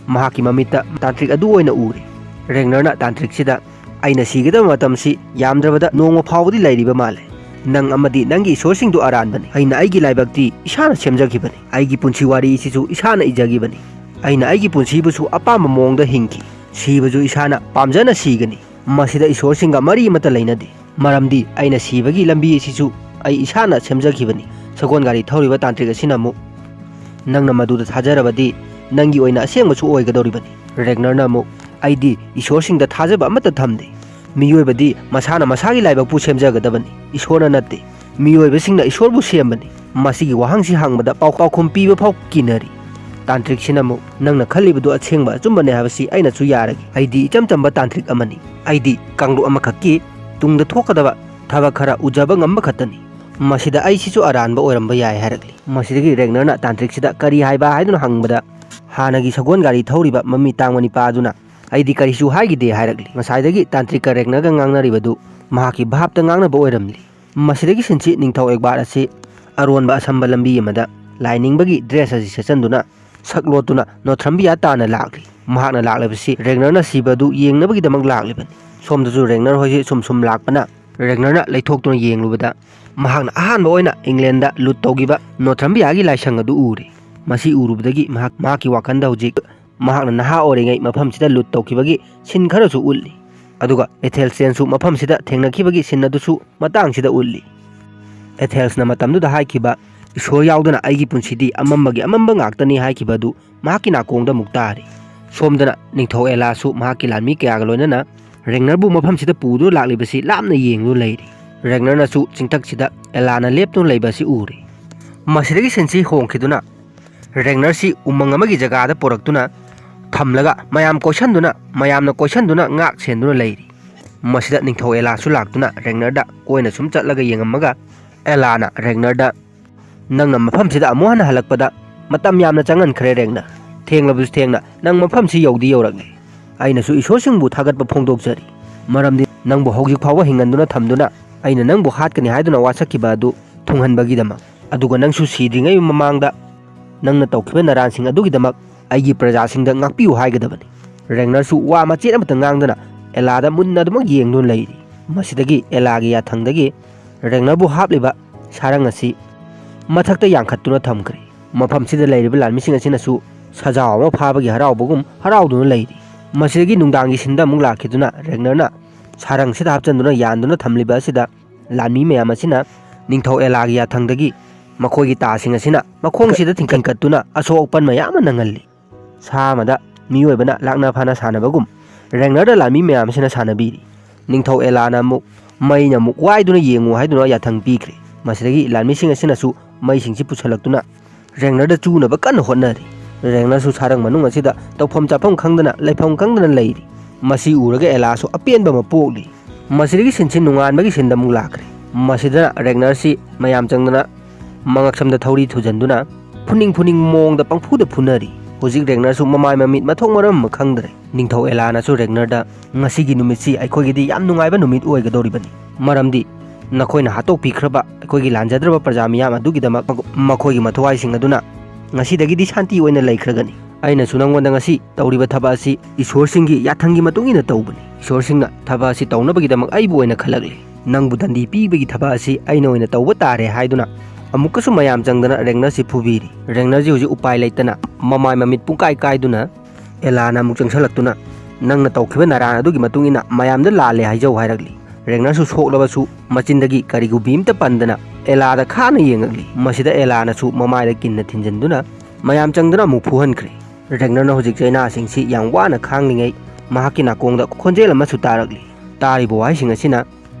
ꯃꯍꯥꯛꯀꯤ ꯃꯃꯤꯠꯇ ꯇꯥꯟꯇ꯭ꯔꯤꯛ ꯑꯗꯨ ꯑꯣꯏꯅ ꯎꯔꯦ꯫ ꯔꯦꯒꯅꯔꯅ ꯇꯥꯟꯇ꯭ꯔꯤꯛꯁꯤꯗ, "ꯑꯩꯅ ꯁꯤꯒꯗꯕ ꯃꯇꯝꯁꯤ ꯌꯥꯝꯗ꯭ꯔꯕꯗ ꯅꯣꯡꯃ ꯐꯥꯎꯕꯗꯤ ꯂꯩꯔꯤꯕ ꯃꯥꯜꯂꯦ꯫ ꯅꯪ ꯑꯃꯗꯤ ꯅꯪꯒꯤ ꯏꯁꯣꯔꯁꯤꯡꯗꯨ ꯑꯔꯥꯟꯕꯅꯤ꯫ ꯑꯩꯅ ꯑꯩꯒꯤ ꯂꯥꯏꯕꯛꯇꯤ ꯏꯁꯥꯅ ꯁꯦꯝꯖꯈꯤꯕꯅꯤ꯫ ꯑꯩꯒꯤ ꯄꯨꯟꯁꯤ ꯋꯥꯔꯤ ꯑꯁꯤꯁꯨ ꯏꯁꯥꯅ ꯏꯖꯈꯤꯕꯅꯤ꯫ ꯑꯩꯅ ꯑꯩꯒꯤ ꯄꯨꯟꯁꯤꯕꯨꯁꯨ ꯑꯄꯥꯝꯕ ꯃꯑꯣꯡꯗ ꯍꯤꯡꯈꯤ꯫ ꯁꯤꯕꯁꯨ ꯏꯁꯥꯅ ꯄꯥꯝꯖꯅ ꯁꯤꯒꯅꯤ꯫ ꯃꯁꯤꯗ ꯏꯁꯣꯔꯁꯤꯡꯒ ꯃꯔꯤ ꯑꯃꯠꯇ ꯂꯩꯅꯗꯦ꯫ ꯃꯔꯝꯗꯤ ꯑꯩꯅ ꯁꯤꯕꯒꯤ ꯂꯝꯕꯤ ꯑꯁꯤꯁꯨ ꯑꯩ ꯏꯁꯥꯅ ꯁꯦꯝꯖꯈꯤꯕꯅꯤ꯫" ꯁꯒꯣꯜ ꯒꯥꯔꯤ ꯊꯧꯔꯤꯕ ꯇꯥꯟꯇ꯭ꯔꯤꯛ ꯑꯁꯤꯅ ꯑꯃꯨꯛ, "ꯅꯪꯅ ꯃꯗꯨꯗ ꯊꯥꯖꯔꯕꯗꯤ ꯅꯪꯒꯤ ꯑꯣꯏꯅ ꯑꯁꯦꯡꯕꯁꯨ ꯑꯣꯏꯒꯗꯧꯔꯤꯕꯅꯤ꯫" ꯔꯦꯒꯅꯔꯅ ꯑꯃꯨꯛ, "ꯑꯩꯗꯤ ꯏꯁꯣꯔꯁꯤꯡꯗ ꯊꯥꯖꯕ ꯑꯃꯠꯇ ꯊꯝꯗꯦ꯫ ꯃꯤꯑꯣꯏꯕꯗꯤ ꯃꯁꯥꯅ ꯃꯁꯥꯒꯤ ꯂꯥꯏꯕꯛꯄꯨ ꯁꯦꯝꯖꯒꯗꯕꯅꯤ, ꯏꯁꯣꯔꯅ ꯅꯠꯇꯦ꯫ ꯃꯤꯑꯣꯏꯕꯁꯤꯡꯅ ꯏꯁꯣꯔꯕꯨ ꯁꯦꯝꯕꯅꯤ꯫" ꯃꯁꯤꯒꯤ ꯋꯥꯍꯪꯁꯤ ꯍꯪꯕꯗ ꯄꯥꯎ-, ꯄꯥꯎꯈꯨꯝ ꯄꯤꯕ ꯐꯥꯎ ꯀꯤꯅꯔꯤ꯫ ꯇꯥꯟꯇ꯭ꯔꯤꯛꯁꯤꯅ ꯑꯃꯨꯛ, "ꯅꯪꯅ ꯈꯜꯂꯤꯕꯗꯨ ꯑꯁꯦꯡꯕ ꯑꯆꯨꯝꯕꯅꯦ ꯍꯥꯏꯕꯁꯤ ꯑꯩꯅꯁꯨ ꯌꯥꯔꯒꯦ꯫ ꯑꯩꯗꯤ ꯏꯆꯝ ꯆꯝꯕ ꯇꯥꯟꯇ꯭ꯔꯤꯛ ꯑꯃꯅꯤ꯫ ꯑꯩꯗꯤ ꯀꯥꯡꯂꯨꯞ ꯑꯃꯈꯛꯀꯤ ꯇꯨꯡꯗ ꯊꯣꯛꯀꯗꯕ ꯊꯕꯛ ꯈꯔ ꯎꯖꯕ ꯉꯝꯕ ꯈꯛꯇꯅꯤ꯫ ꯃꯁꯤꯗ ꯑꯩꯁꯤꯁꯨ ꯑꯔꯥꯟꯕ ꯑꯣꯏꯔꯝꯕ ꯌꯥꯏ" ꯍꯥꯏꯔꯛꯂꯤ꯫ ꯃꯁꯤꯗꯒꯤ ꯔꯦꯒꯅꯔꯅ ꯇꯥꯟꯇ꯭ꯔꯤꯛꯁꯤꯗ ꯀꯔꯤ ꯍꯥꯏꯕ ꯍꯥꯏꯗꯨꯅ ꯍꯪꯕꯗ, ꯍꯥꯟꯅꯒꯤ ꯁꯒꯣꯜ ꯒꯥꯔꯤ ꯊꯧꯔꯤꯕ ꯃꯃꯤꯠ ꯇꯥꯡꯕ ꯅꯤꯄꯥ ꯑꯗꯨꯅ, "ꯑꯩꯗꯤ ꯀꯔꯤꯁꯨ ꯍꯥꯏꯈꯤꯗꯦ" ꯍꯥꯏꯔꯛꯂꯤ꯫ ꯉꯁꯥꯏꯗꯒꯤ ꯇꯥꯟꯇ꯭ꯔꯤꯛꯀ ꯔꯦꯒꯅꯔꯒ ꯉꯥꯡꯅꯔꯤꯕꯗꯨ ꯃꯍꯥꯛꯀꯤ ꯚꯥꯞꯇ ꯉꯥꯡꯅꯕ ꯑꯣꯏꯔꯝꯂꯤ꯫ ꯃꯁꯤꯗꯒꯤ ꯁꯤꯟꯁꯤ ꯅꯤꯡꯊꯧ ꯑꯦꯛꯕꯥꯔ ꯑꯁꯤ ꯑꯔꯣꯟꯕ ꯑꯁꯝꯕ ꯂꯝꯕꯤ ꯑꯃꯗ ꯂꯥꯏꯅꯤꯡꯕꯒꯤ ꯗ꯭ꯔꯦꯁ ꯑꯁꯤ ꯁꯦꯠꯆꯟꯗꯨꯅ ꯁꯛꯂꯣꯠꯇꯨꯅ ꯅꯣꯊ꯭ꯔꯝꯕꯤꯌꯥ ꯇꯥꯟꯅ ꯂꯥꯛꯂꯤ꯫ ꯃꯍꯥꯛꯅ ꯂꯥꯛꯂꯤꯕꯁꯤ ꯔꯦꯒꯅꯔꯅ ꯁꯤꯕ ꯑꯗꯨ ꯌꯦꯡꯅꯕꯒꯤꯗꯃꯛ ꯂꯥꯛꯂꯤꯕꯅꯤ꯫ ꯁꯣꯝꯗꯁꯨ ꯔꯦꯒꯅꯔ ꯍꯣꯏꯁꯤ ꯁꯨꯝ ꯁꯨꯝ ꯂꯥꯛꯄꯅ ꯔꯦꯒꯅꯔꯅ ꯂꯩꯊꯣꯛꯇꯨꯅ ꯌꯦꯡꯂꯨꯕꯗ ꯃꯍꯥꯛꯅ ꯑꯍꯥꯟꯕ ꯑꯣꯏꯅ ꯏꯪꯂꯦꯟꯗ ꯂꯨꯠ ꯇꯧꯈꯤꯕ ꯅꯣꯊ꯭ꯔꯝꯕꯤꯌꯥꯒꯤ ꯂꯥꯏꯁꯪ ꯑꯗꯨ ꯎꯔꯦ꯫ ꯃꯁꯤ ꯎꯔꯨꯕꯗꯒꯤ ꯃꯍꯥꯛ, ꯃꯍꯥꯛꯀꯤ ꯋꯥꯈꯜꯗ ꯍꯧꯖꯤꯛ ꯃꯍꯥꯛꯅ ꯅꯍꯥ ꯑꯣꯏꯔꯤꯉꯩ ꯃꯐꯝꯁꯤꯗ ꯂꯨꯠ ꯇꯧꯈꯤꯕꯒꯤ ꯁꯤꯟ ꯈꯔꯁꯨ ꯎꯠꯂꯤ꯫ ꯑꯗꯨꯒ ꯑꯦꯊꯦꯜꯁꯇꯦꯟꯁꯨ ꯃꯐꯝꯁꯤꯗ ꯊꯦꯡꯅꯈꯤꯕꯒꯤ ꯁꯤꯟ ꯑꯗꯨꯁꯨ ꯃꯇꯥꯡꯁꯤꯗ ꯎꯠꯂꯤ꯫ ꯑꯦꯊꯦꯜꯁꯅ ꯃꯇꯝꯗꯨꯗ ꯍꯥꯏꯈꯤꯕ, "ꯏꯁꯣꯔ ꯌꯥꯎꯗꯅ ꯑꯩꯒꯤ ꯄꯨꯟꯁꯤꯗꯤ ꯑꯃꯝꯕꯒꯤ ꯑꯃꯝꯕ ꯉꯥꯛꯇꯅꯤ" ꯍꯥꯏꯈꯤꯕ ꯑꯗꯨ ꯃꯍꯥꯛꯀꯤ ꯅꯥꯀꯣꯡꯗ ꯑꯃꯨꯛ ꯇꯥꯔꯤ꯫ ꯁꯣꯝꯗꯅ ꯅꯤꯡꯊꯧ ꯑꯦꯂꯥꯁꯨ ꯃꯍꯥꯛꯀꯤ ꯂꯥꯟꯃꯤ ꯀꯌꯥꯒ ꯂꯣꯏꯅꯅ ꯔꯦꯒꯅꯔꯕꯨ ꯃꯐꯝꯁꯤꯗ ꯄꯨꯗꯨꯅ ꯂꯥꯛꯂꯤꯕꯁꯤ ꯂꯥꯞꯅ ꯌꯦꯡꯗꯨꯅ ꯂꯩꯔꯤ꯫ ꯔꯦꯒꯅꯔꯅꯁꯨ ꯆꯤꯡꯊꯛꯁꯤꯗ ꯑꯦꯂꯥꯅ ꯂꯦꯞꯇꯨꯅ ꯂꯩꯕ ꯑꯁꯤ ꯎꯔꯤ꯫ ꯃꯁꯤꯗꯒꯤ ꯁꯤꯟꯁꯤ ꯍꯣꯡꯈꯤꯗꯨꯅ ꯔꯦꯒꯅꯔꯁꯤ ꯎꯃꯪ ꯑꯃꯒꯤ ꯖꯒꯥꯗ ꯄꯨꯔꯛꯇꯨꯅ ꯊꯝꯂꯒ ꯃꯌꯥꯝ ꯀꯣꯏꯁꯟꯗꯨꯅ, ꯃꯌꯥꯝꯅ ꯀꯣꯏꯁꯟꯗꯨꯅ ꯉꯥꯛ ꯁꯦꯟꯗꯨꯅ ꯂꯩꯔꯤ꯫ ꯃꯁꯤꯗ ꯅꯤꯡꯊꯧ ꯑꯦꯂꯥꯁꯨ ꯂꯥꯛꯇꯨꯅ ꯔꯦꯒꯅꯔꯗ ꯀꯣꯏꯅ ꯁꯨꯝ ꯆꯠꯂꯒ ꯌꯦꯡꯉꯝꯃꯒ ꯑꯦꯂꯥꯅ ꯔꯦꯒꯅꯔꯗ, "ꯅꯪꯅ ꯃꯐꯝꯁꯤꯗ ꯑꯃꯨꯛ ꯍꯟꯅ ꯍꯜꯂꯛꯄꯗ ꯃꯇꯝ ꯌꯥꯝꯅ ꯆꯪꯍꯟꯈ꯭ꯔꯦ ꯔꯦꯒꯅꯔ꯫ ꯊꯦꯡꯂꯕꯁꯨ ꯊꯦꯡꯅ ꯅꯪ ꯃꯐꯝꯁꯤ ꯌꯧꯗꯤ ꯌꯧꯔꯛꯂꯦ꯫ ꯑꯩꯅꯁꯨ ꯏꯁꯣꯔꯁꯤꯡꯕꯨ ꯊꯥꯒꯠꯄ ꯐꯣꯡꯗꯣꯛꯆꯔꯤ꯫ ꯃꯔꯝꯗꯤ ꯅꯪꯕꯨ ꯍꯧꯖꯤꯛ ꯐꯥꯎꯕ ꯍꯤꯡꯍꯟꯗꯨꯅ ꯊꯝꯗꯨꯅ ꯑꯩꯅ ꯅꯪꯕꯨ ꯍꯥꯠꯀꯅꯤ ꯍꯥꯏꯗꯨꯅ ꯋꯥꯁꯛꯈꯤꯕ ꯑꯗꯨ ꯊꯨꯡꯍꯟꯕꯒꯤꯗꯃꯛ, ꯑꯗꯨꯒ ꯅꯪꯁꯨ ꯁꯤꯗ꯭ꯔꯤꯉꯩ ꯃꯃꯥꯡꯗ ꯅꯪꯅ ꯇꯧꯈꯤꯕ ꯅꯔꯥꯟꯁꯤꯡ ꯑꯗꯨꯒꯤꯗꯃꯛ ꯑꯩꯒꯤ ꯄ꯭ꯔꯖꯥꯁꯤꯡꯗ ꯉꯥꯛꯄꯤꯌꯨ ꯍꯥꯏꯒꯗꯕꯅꯤ꯫ ꯔꯦꯒꯅꯔꯁꯨ ꯋꯥ ꯃꯆꯦꯠ ꯑꯃꯠꯇ ꯉꯥꯡꯗꯅ ꯑꯦꯂꯥꯗ ꯃꯨꯟꯅ ꯑꯗꯨꯃꯛ ꯌꯦꯡꯗꯨꯅ ꯂꯩꯔꯤ꯫ ꯃꯁꯤꯗꯒꯤ ꯑꯦꯂꯥꯒꯤ ꯌꯥꯊꯪꯗꯒꯤ ꯔꯦꯒꯅꯔꯕꯨ ꯍꯥꯞꯂꯤꯕ ꯁꯥꯔꯪ ꯑꯁꯤ ꯃꯊꯛꯇ ꯌꯥꯡꯈꯠꯇꯨꯅ ꯊꯝꯈ꯭ꯔꯦ꯫ ꯃꯐꯝꯁꯤꯗ ꯂꯩꯔꯤꯕ ꯂꯥꯟꯃꯤꯁꯤꯡ ꯑꯁꯤꯅꯁꯨ ꯁꯖꯥꯎ ꯑꯃ ꯐꯥꯕꯒꯤ ꯍꯔꯥꯎꯕꯒꯨꯝ ꯍꯔꯥꯎꯗꯨꯅ ꯂꯩꯔꯤ꯫ ꯃꯁꯤꯗꯒꯤ ꯅꯨꯡꯗꯥꯡꯒꯤ ꯁꯤꯟꯗ ꯑꯃꯨꯛ ꯂꯥꯛꯈꯤꯗꯨꯅ ꯔꯦꯒꯅꯔꯅ ꯁꯥꯔꯪꯁꯤꯗ ꯍꯥꯞꯆꯤꯟꯗꯨꯅ ꯌꯥꯟꯗꯨꯅ ꯊꯝꯂꯤꯕ ꯑꯁꯤꯗ ꯂꯥꯟꯃꯤ ꯃꯌꯥꯝ ꯑꯁꯤꯅ ꯅꯤꯡꯊꯧ ꯑꯦꯂꯥꯒꯤ ꯌꯥꯊꯪꯗꯒꯤ ꯃꯈꯣꯏꯒꯤ ꯇꯥꯁꯤꯡ ꯑꯁꯤꯅ ꯃꯈꯣꯡꯁꯤꯗ ꯊꯤꯡꯀꯠꯇꯨꯅ ꯑꯁꯣꯛ ꯑꯄꯟ ꯃꯌꯥꯝ ꯑꯃ ꯅꯪꯍꯜꯂꯤ꯫ ꯁꯥ ꯑꯃꯗ ꯃꯤꯑꯣꯏꯕꯅ ꯂꯥꯛꯅ ꯐꯥꯅ ꯁꯥꯟꯅꯕꯒꯨꯝ ꯔꯦꯒꯅꯔꯗ ꯂꯥꯟꯃꯤ ꯃꯌꯥꯝ ꯑꯁꯤꯅ ꯁꯥꯟꯅꯕꯤꯔꯤ꯫ ꯅꯤꯡꯊꯧ ꯑꯦꯂꯥꯅ ꯑꯃꯨꯛ ꯃꯩꯅ ꯑꯃꯨꯛ ꯋꯥꯏꯗꯨꯅ ꯌꯦꯡꯉꯨ ꯍꯥꯏꯗꯨꯅ ꯌꯥꯊꯪ ꯄꯤꯈ꯭ꯔꯦ꯫ ꯃꯁꯤꯗꯒꯤ ꯂꯥꯟꯃꯤꯁꯤꯡ ꯑꯁꯤꯅꯁꯨ ꯃꯩꯁꯤꯡꯁꯤ ꯄꯨꯁꯜꯂꯛꯇꯨꯅ ꯔꯦꯒꯅꯔꯗ ꯆꯨꯅꯕ ꯀꯟꯅ ꯍꯣꯠꯅꯔꯤ꯫ ꯔꯦꯒꯅꯔꯁꯨ ꯁꯥꯔꯪ ꯃꯅꯨꯡ ꯑꯁꯤꯗ ꯇꯧꯐꯝ ꯆꯥꯐꯝ ꯈꯪꯗꯅ ꯂꯩꯐꯝ ꯈꯪꯗꯅ ꯂꯩꯔꯤ꯫ ꯃꯁꯤ ꯎꯔꯒ ꯑꯦꯂꯥꯁꯨ ꯑꯄꯦꯟꯕ ꯑꯃ ꯄꯣꯛꯂꯤ꯫ ꯃꯁꯤꯗꯒꯤ ꯁꯤꯟꯁꯤ ꯅꯨꯡꯉꯥꯟꯕꯒꯤ ꯁꯤꯟꯗ ꯑꯃꯨꯛ ꯂꯥꯛꯈ꯭ꯔꯦ꯫ ꯃꯁꯤꯗ ꯔꯦꯒꯅꯔꯁꯤ ꯃꯌꯥꯝ ꯆꯪꯗꯅ ꯃꯉꯛꯁꯝꯗ ꯊꯧꯔꯤ ꯊꯨꯖꯟꯗꯨꯅ ꯐꯨꯅꯤꯡ ꯐꯨꯅꯤꯡ ꯃꯑꯣꯡꯗ ꯄꯪꯐꯨꯗ ꯐꯨꯅꯔꯤ꯫ ꯍꯧꯖꯤꯛ ꯔꯦꯒꯅꯔꯁꯨ ꯃꯃꯥꯏ ꯃꯃꯤꯠ ꯃꯊꯣꯡ ꯃꯔꯝ ꯑꯃ ꯈꯪꯗ꯭ꯔꯦ꯫ ꯅꯤꯡꯊꯧ ꯑꯦꯂꯥꯅꯁꯨ ꯔꯦꯒꯅꯔꯗ, "ꯉꯁꯤꯒꯤ ꯅꯨꯃꯤꯠꯁꯤ ꯑꯩꯈꯣꯏꯒꯤꯗꯤ ꯌꯥꯝ ꯅꯨꯡꯉꯥꯏꯕ ꯅꯨꯃꯤꯠ ꯑꯣꯏꯒꯗꯧꯔꯤꯕꯅꯤ, ꯃꯔꯝꯗꯤ ꯅꯈꯣꯏꯅ ꯍꯥꯠꯇꯣꯛꯄꯤꯈ꯭ꯔꯕ ꯑꯩꯈꯣꯏꯒꯤ ꯂꯥꯟꯖꯗ꯭ꯔꯕ ꯄ꯭ꯔꯖꯥ ꯃꯤꯌꯥꯝ ꯑꯗꯨꯒꯤꯗꯃꯛ ꯃꯈꯣꯏꯒꯤ ꯃꯊ꯭ꯋꯥꯏꯁꯤꯡ ꯑꯗꯨꯅ ꯉꯁꯤꯗꯒꯤꯗꯤ ꯁꯥꯟꯇꯤ ꯑꯣꯏꯅ ꯂꯩꯈ꯭ꯔꯒꯅꯤ꯫ ꯑꯩꯅꯁꯨ ꯅꯪꯉꯣꯟꯗ ꯉꯁꯤ ꯇꯧꯔꯤꯕ ꯊꯕꯛ ꯑꯁꯤ ꯏꯁꯣꯔꯁꯤꯡꯒꯤ ꯌꯥꯊꯪꯒꯤ ꯃꯇꯨꯡ ꯏꯟꯅ ꯇꯧꯕꯅꯤ꯫ ꯏꯁꯣꯔꯁꯤꯡꯅ ꯊꯕꯛ ꯑꯁꯤ ꯇꯧꯅꯕꯒꯤꯗꯃꯛ ꯑꯩꯕꯨ ꯑꯣꯏꯅ ꯈꯜꯂꯛꯂꯤ꯫ ꯅꯪꯕꯨ ꯗꯟꯗꯤ ꯄꯤꯕꯒꯤ ꯊꯕꯛ ꯑꯁꯤ ꯑꯩꯅ ꯑꯣꯏꯅ ꯇꯧꯕ ꯇꯥꯔꯦ" ꯍꯥꯏꯗꯨꯅ ꯑꯃꯨꯛꯀꯁꯨ ꯃꯌꯥꯝ ꯆꯪꯗꯅ ꯔꯦꯒꯅꯔꯁꯤ ꯐꯨꯕꯤꯔꯤ꯫ ꯔꯦꯒꯅꯔꯁꯤ ꯍꯧꯖꯤꯛ ꯎꯄꯥꯏ ꯂꯩꯇꯅ ꯃꯃꯥꯏ ꯃꯃꯤꯠ ꯄꯨꯡꯀꯥꯏ ꯀꯥꯏꯗꯨꯅ ꯑꯦꯂꯥꯅ ꯑꯃꯨꯛ ꯆꯪꯁꯤꯜꯂꯛꯇꯨꯅ, "ꯅꯪꯅ ꯇꯧꯈꯤꯕ ꯅꯔꯥꯟ ꯑꯗꯨꯒꯤ ꯃꯇꯨꯡ ꯏꯟꯅ ꯃꯌꯥꯝꯗ ꯂꯥꯜꯂꯦ ꯍꯥꯏꯖꯧ" ꯍꯥꯏꯔꯛꯂꯤ꯫ ꯔꯦꯒꯅꯔꯁꯨ ꯁꯣꯛꯂꯕꯁꯨ ꯃꯆꯤꯟꯗꯒꯤ ꯀꯔꯤꯒꯨꯝꯕꯤ ꯑꯃꯇ ꯄꯟꯗꯅ ꯑꯦꯂꯥꯗ ꯈꯥꯅ ꯌꯦꯡꯉꯛꯂꯤ꯫ ꯃꯁꯤꯗ ꯑꯦꯂꯥꯅꯁꯨ ꯃꯃꯥꯏꯗ ꯀꯤꯟꯅ ꯊꯤꯟꯖꯤꯟꯗꯨꯅ ꯃꯌꯥꯝ ꯆꯪꯗꯨꯅ ꯑꯃꯨꯛ ꯐꯨꯍꯟꯈ꯭ꯔꯦ꯫ ꯔꯦꯒꯅꯔꯅ ꯍꯧꯖꯤꯛ ꯆꯩꯅꯥꯁꯤꯡꯁꯤ ꯌꯥꯝ ꯋꯥꯅ ꯈꯥꯡꯂꯤꯉꯩ ꯃꯍꯥꯛꯀꯤ ꯅꯥꯀꯣꯡꯗ ꯈꯣꯟꯖꯦꯜ ꯑꯃꯁꯨ ꯇꯥꯔꯛꯂꯤ꯫ ꯇꯥꯔꯤꯕ ꯋꯥꯍꯩꯁꯤꯡ ꯑꯁꯤꯅ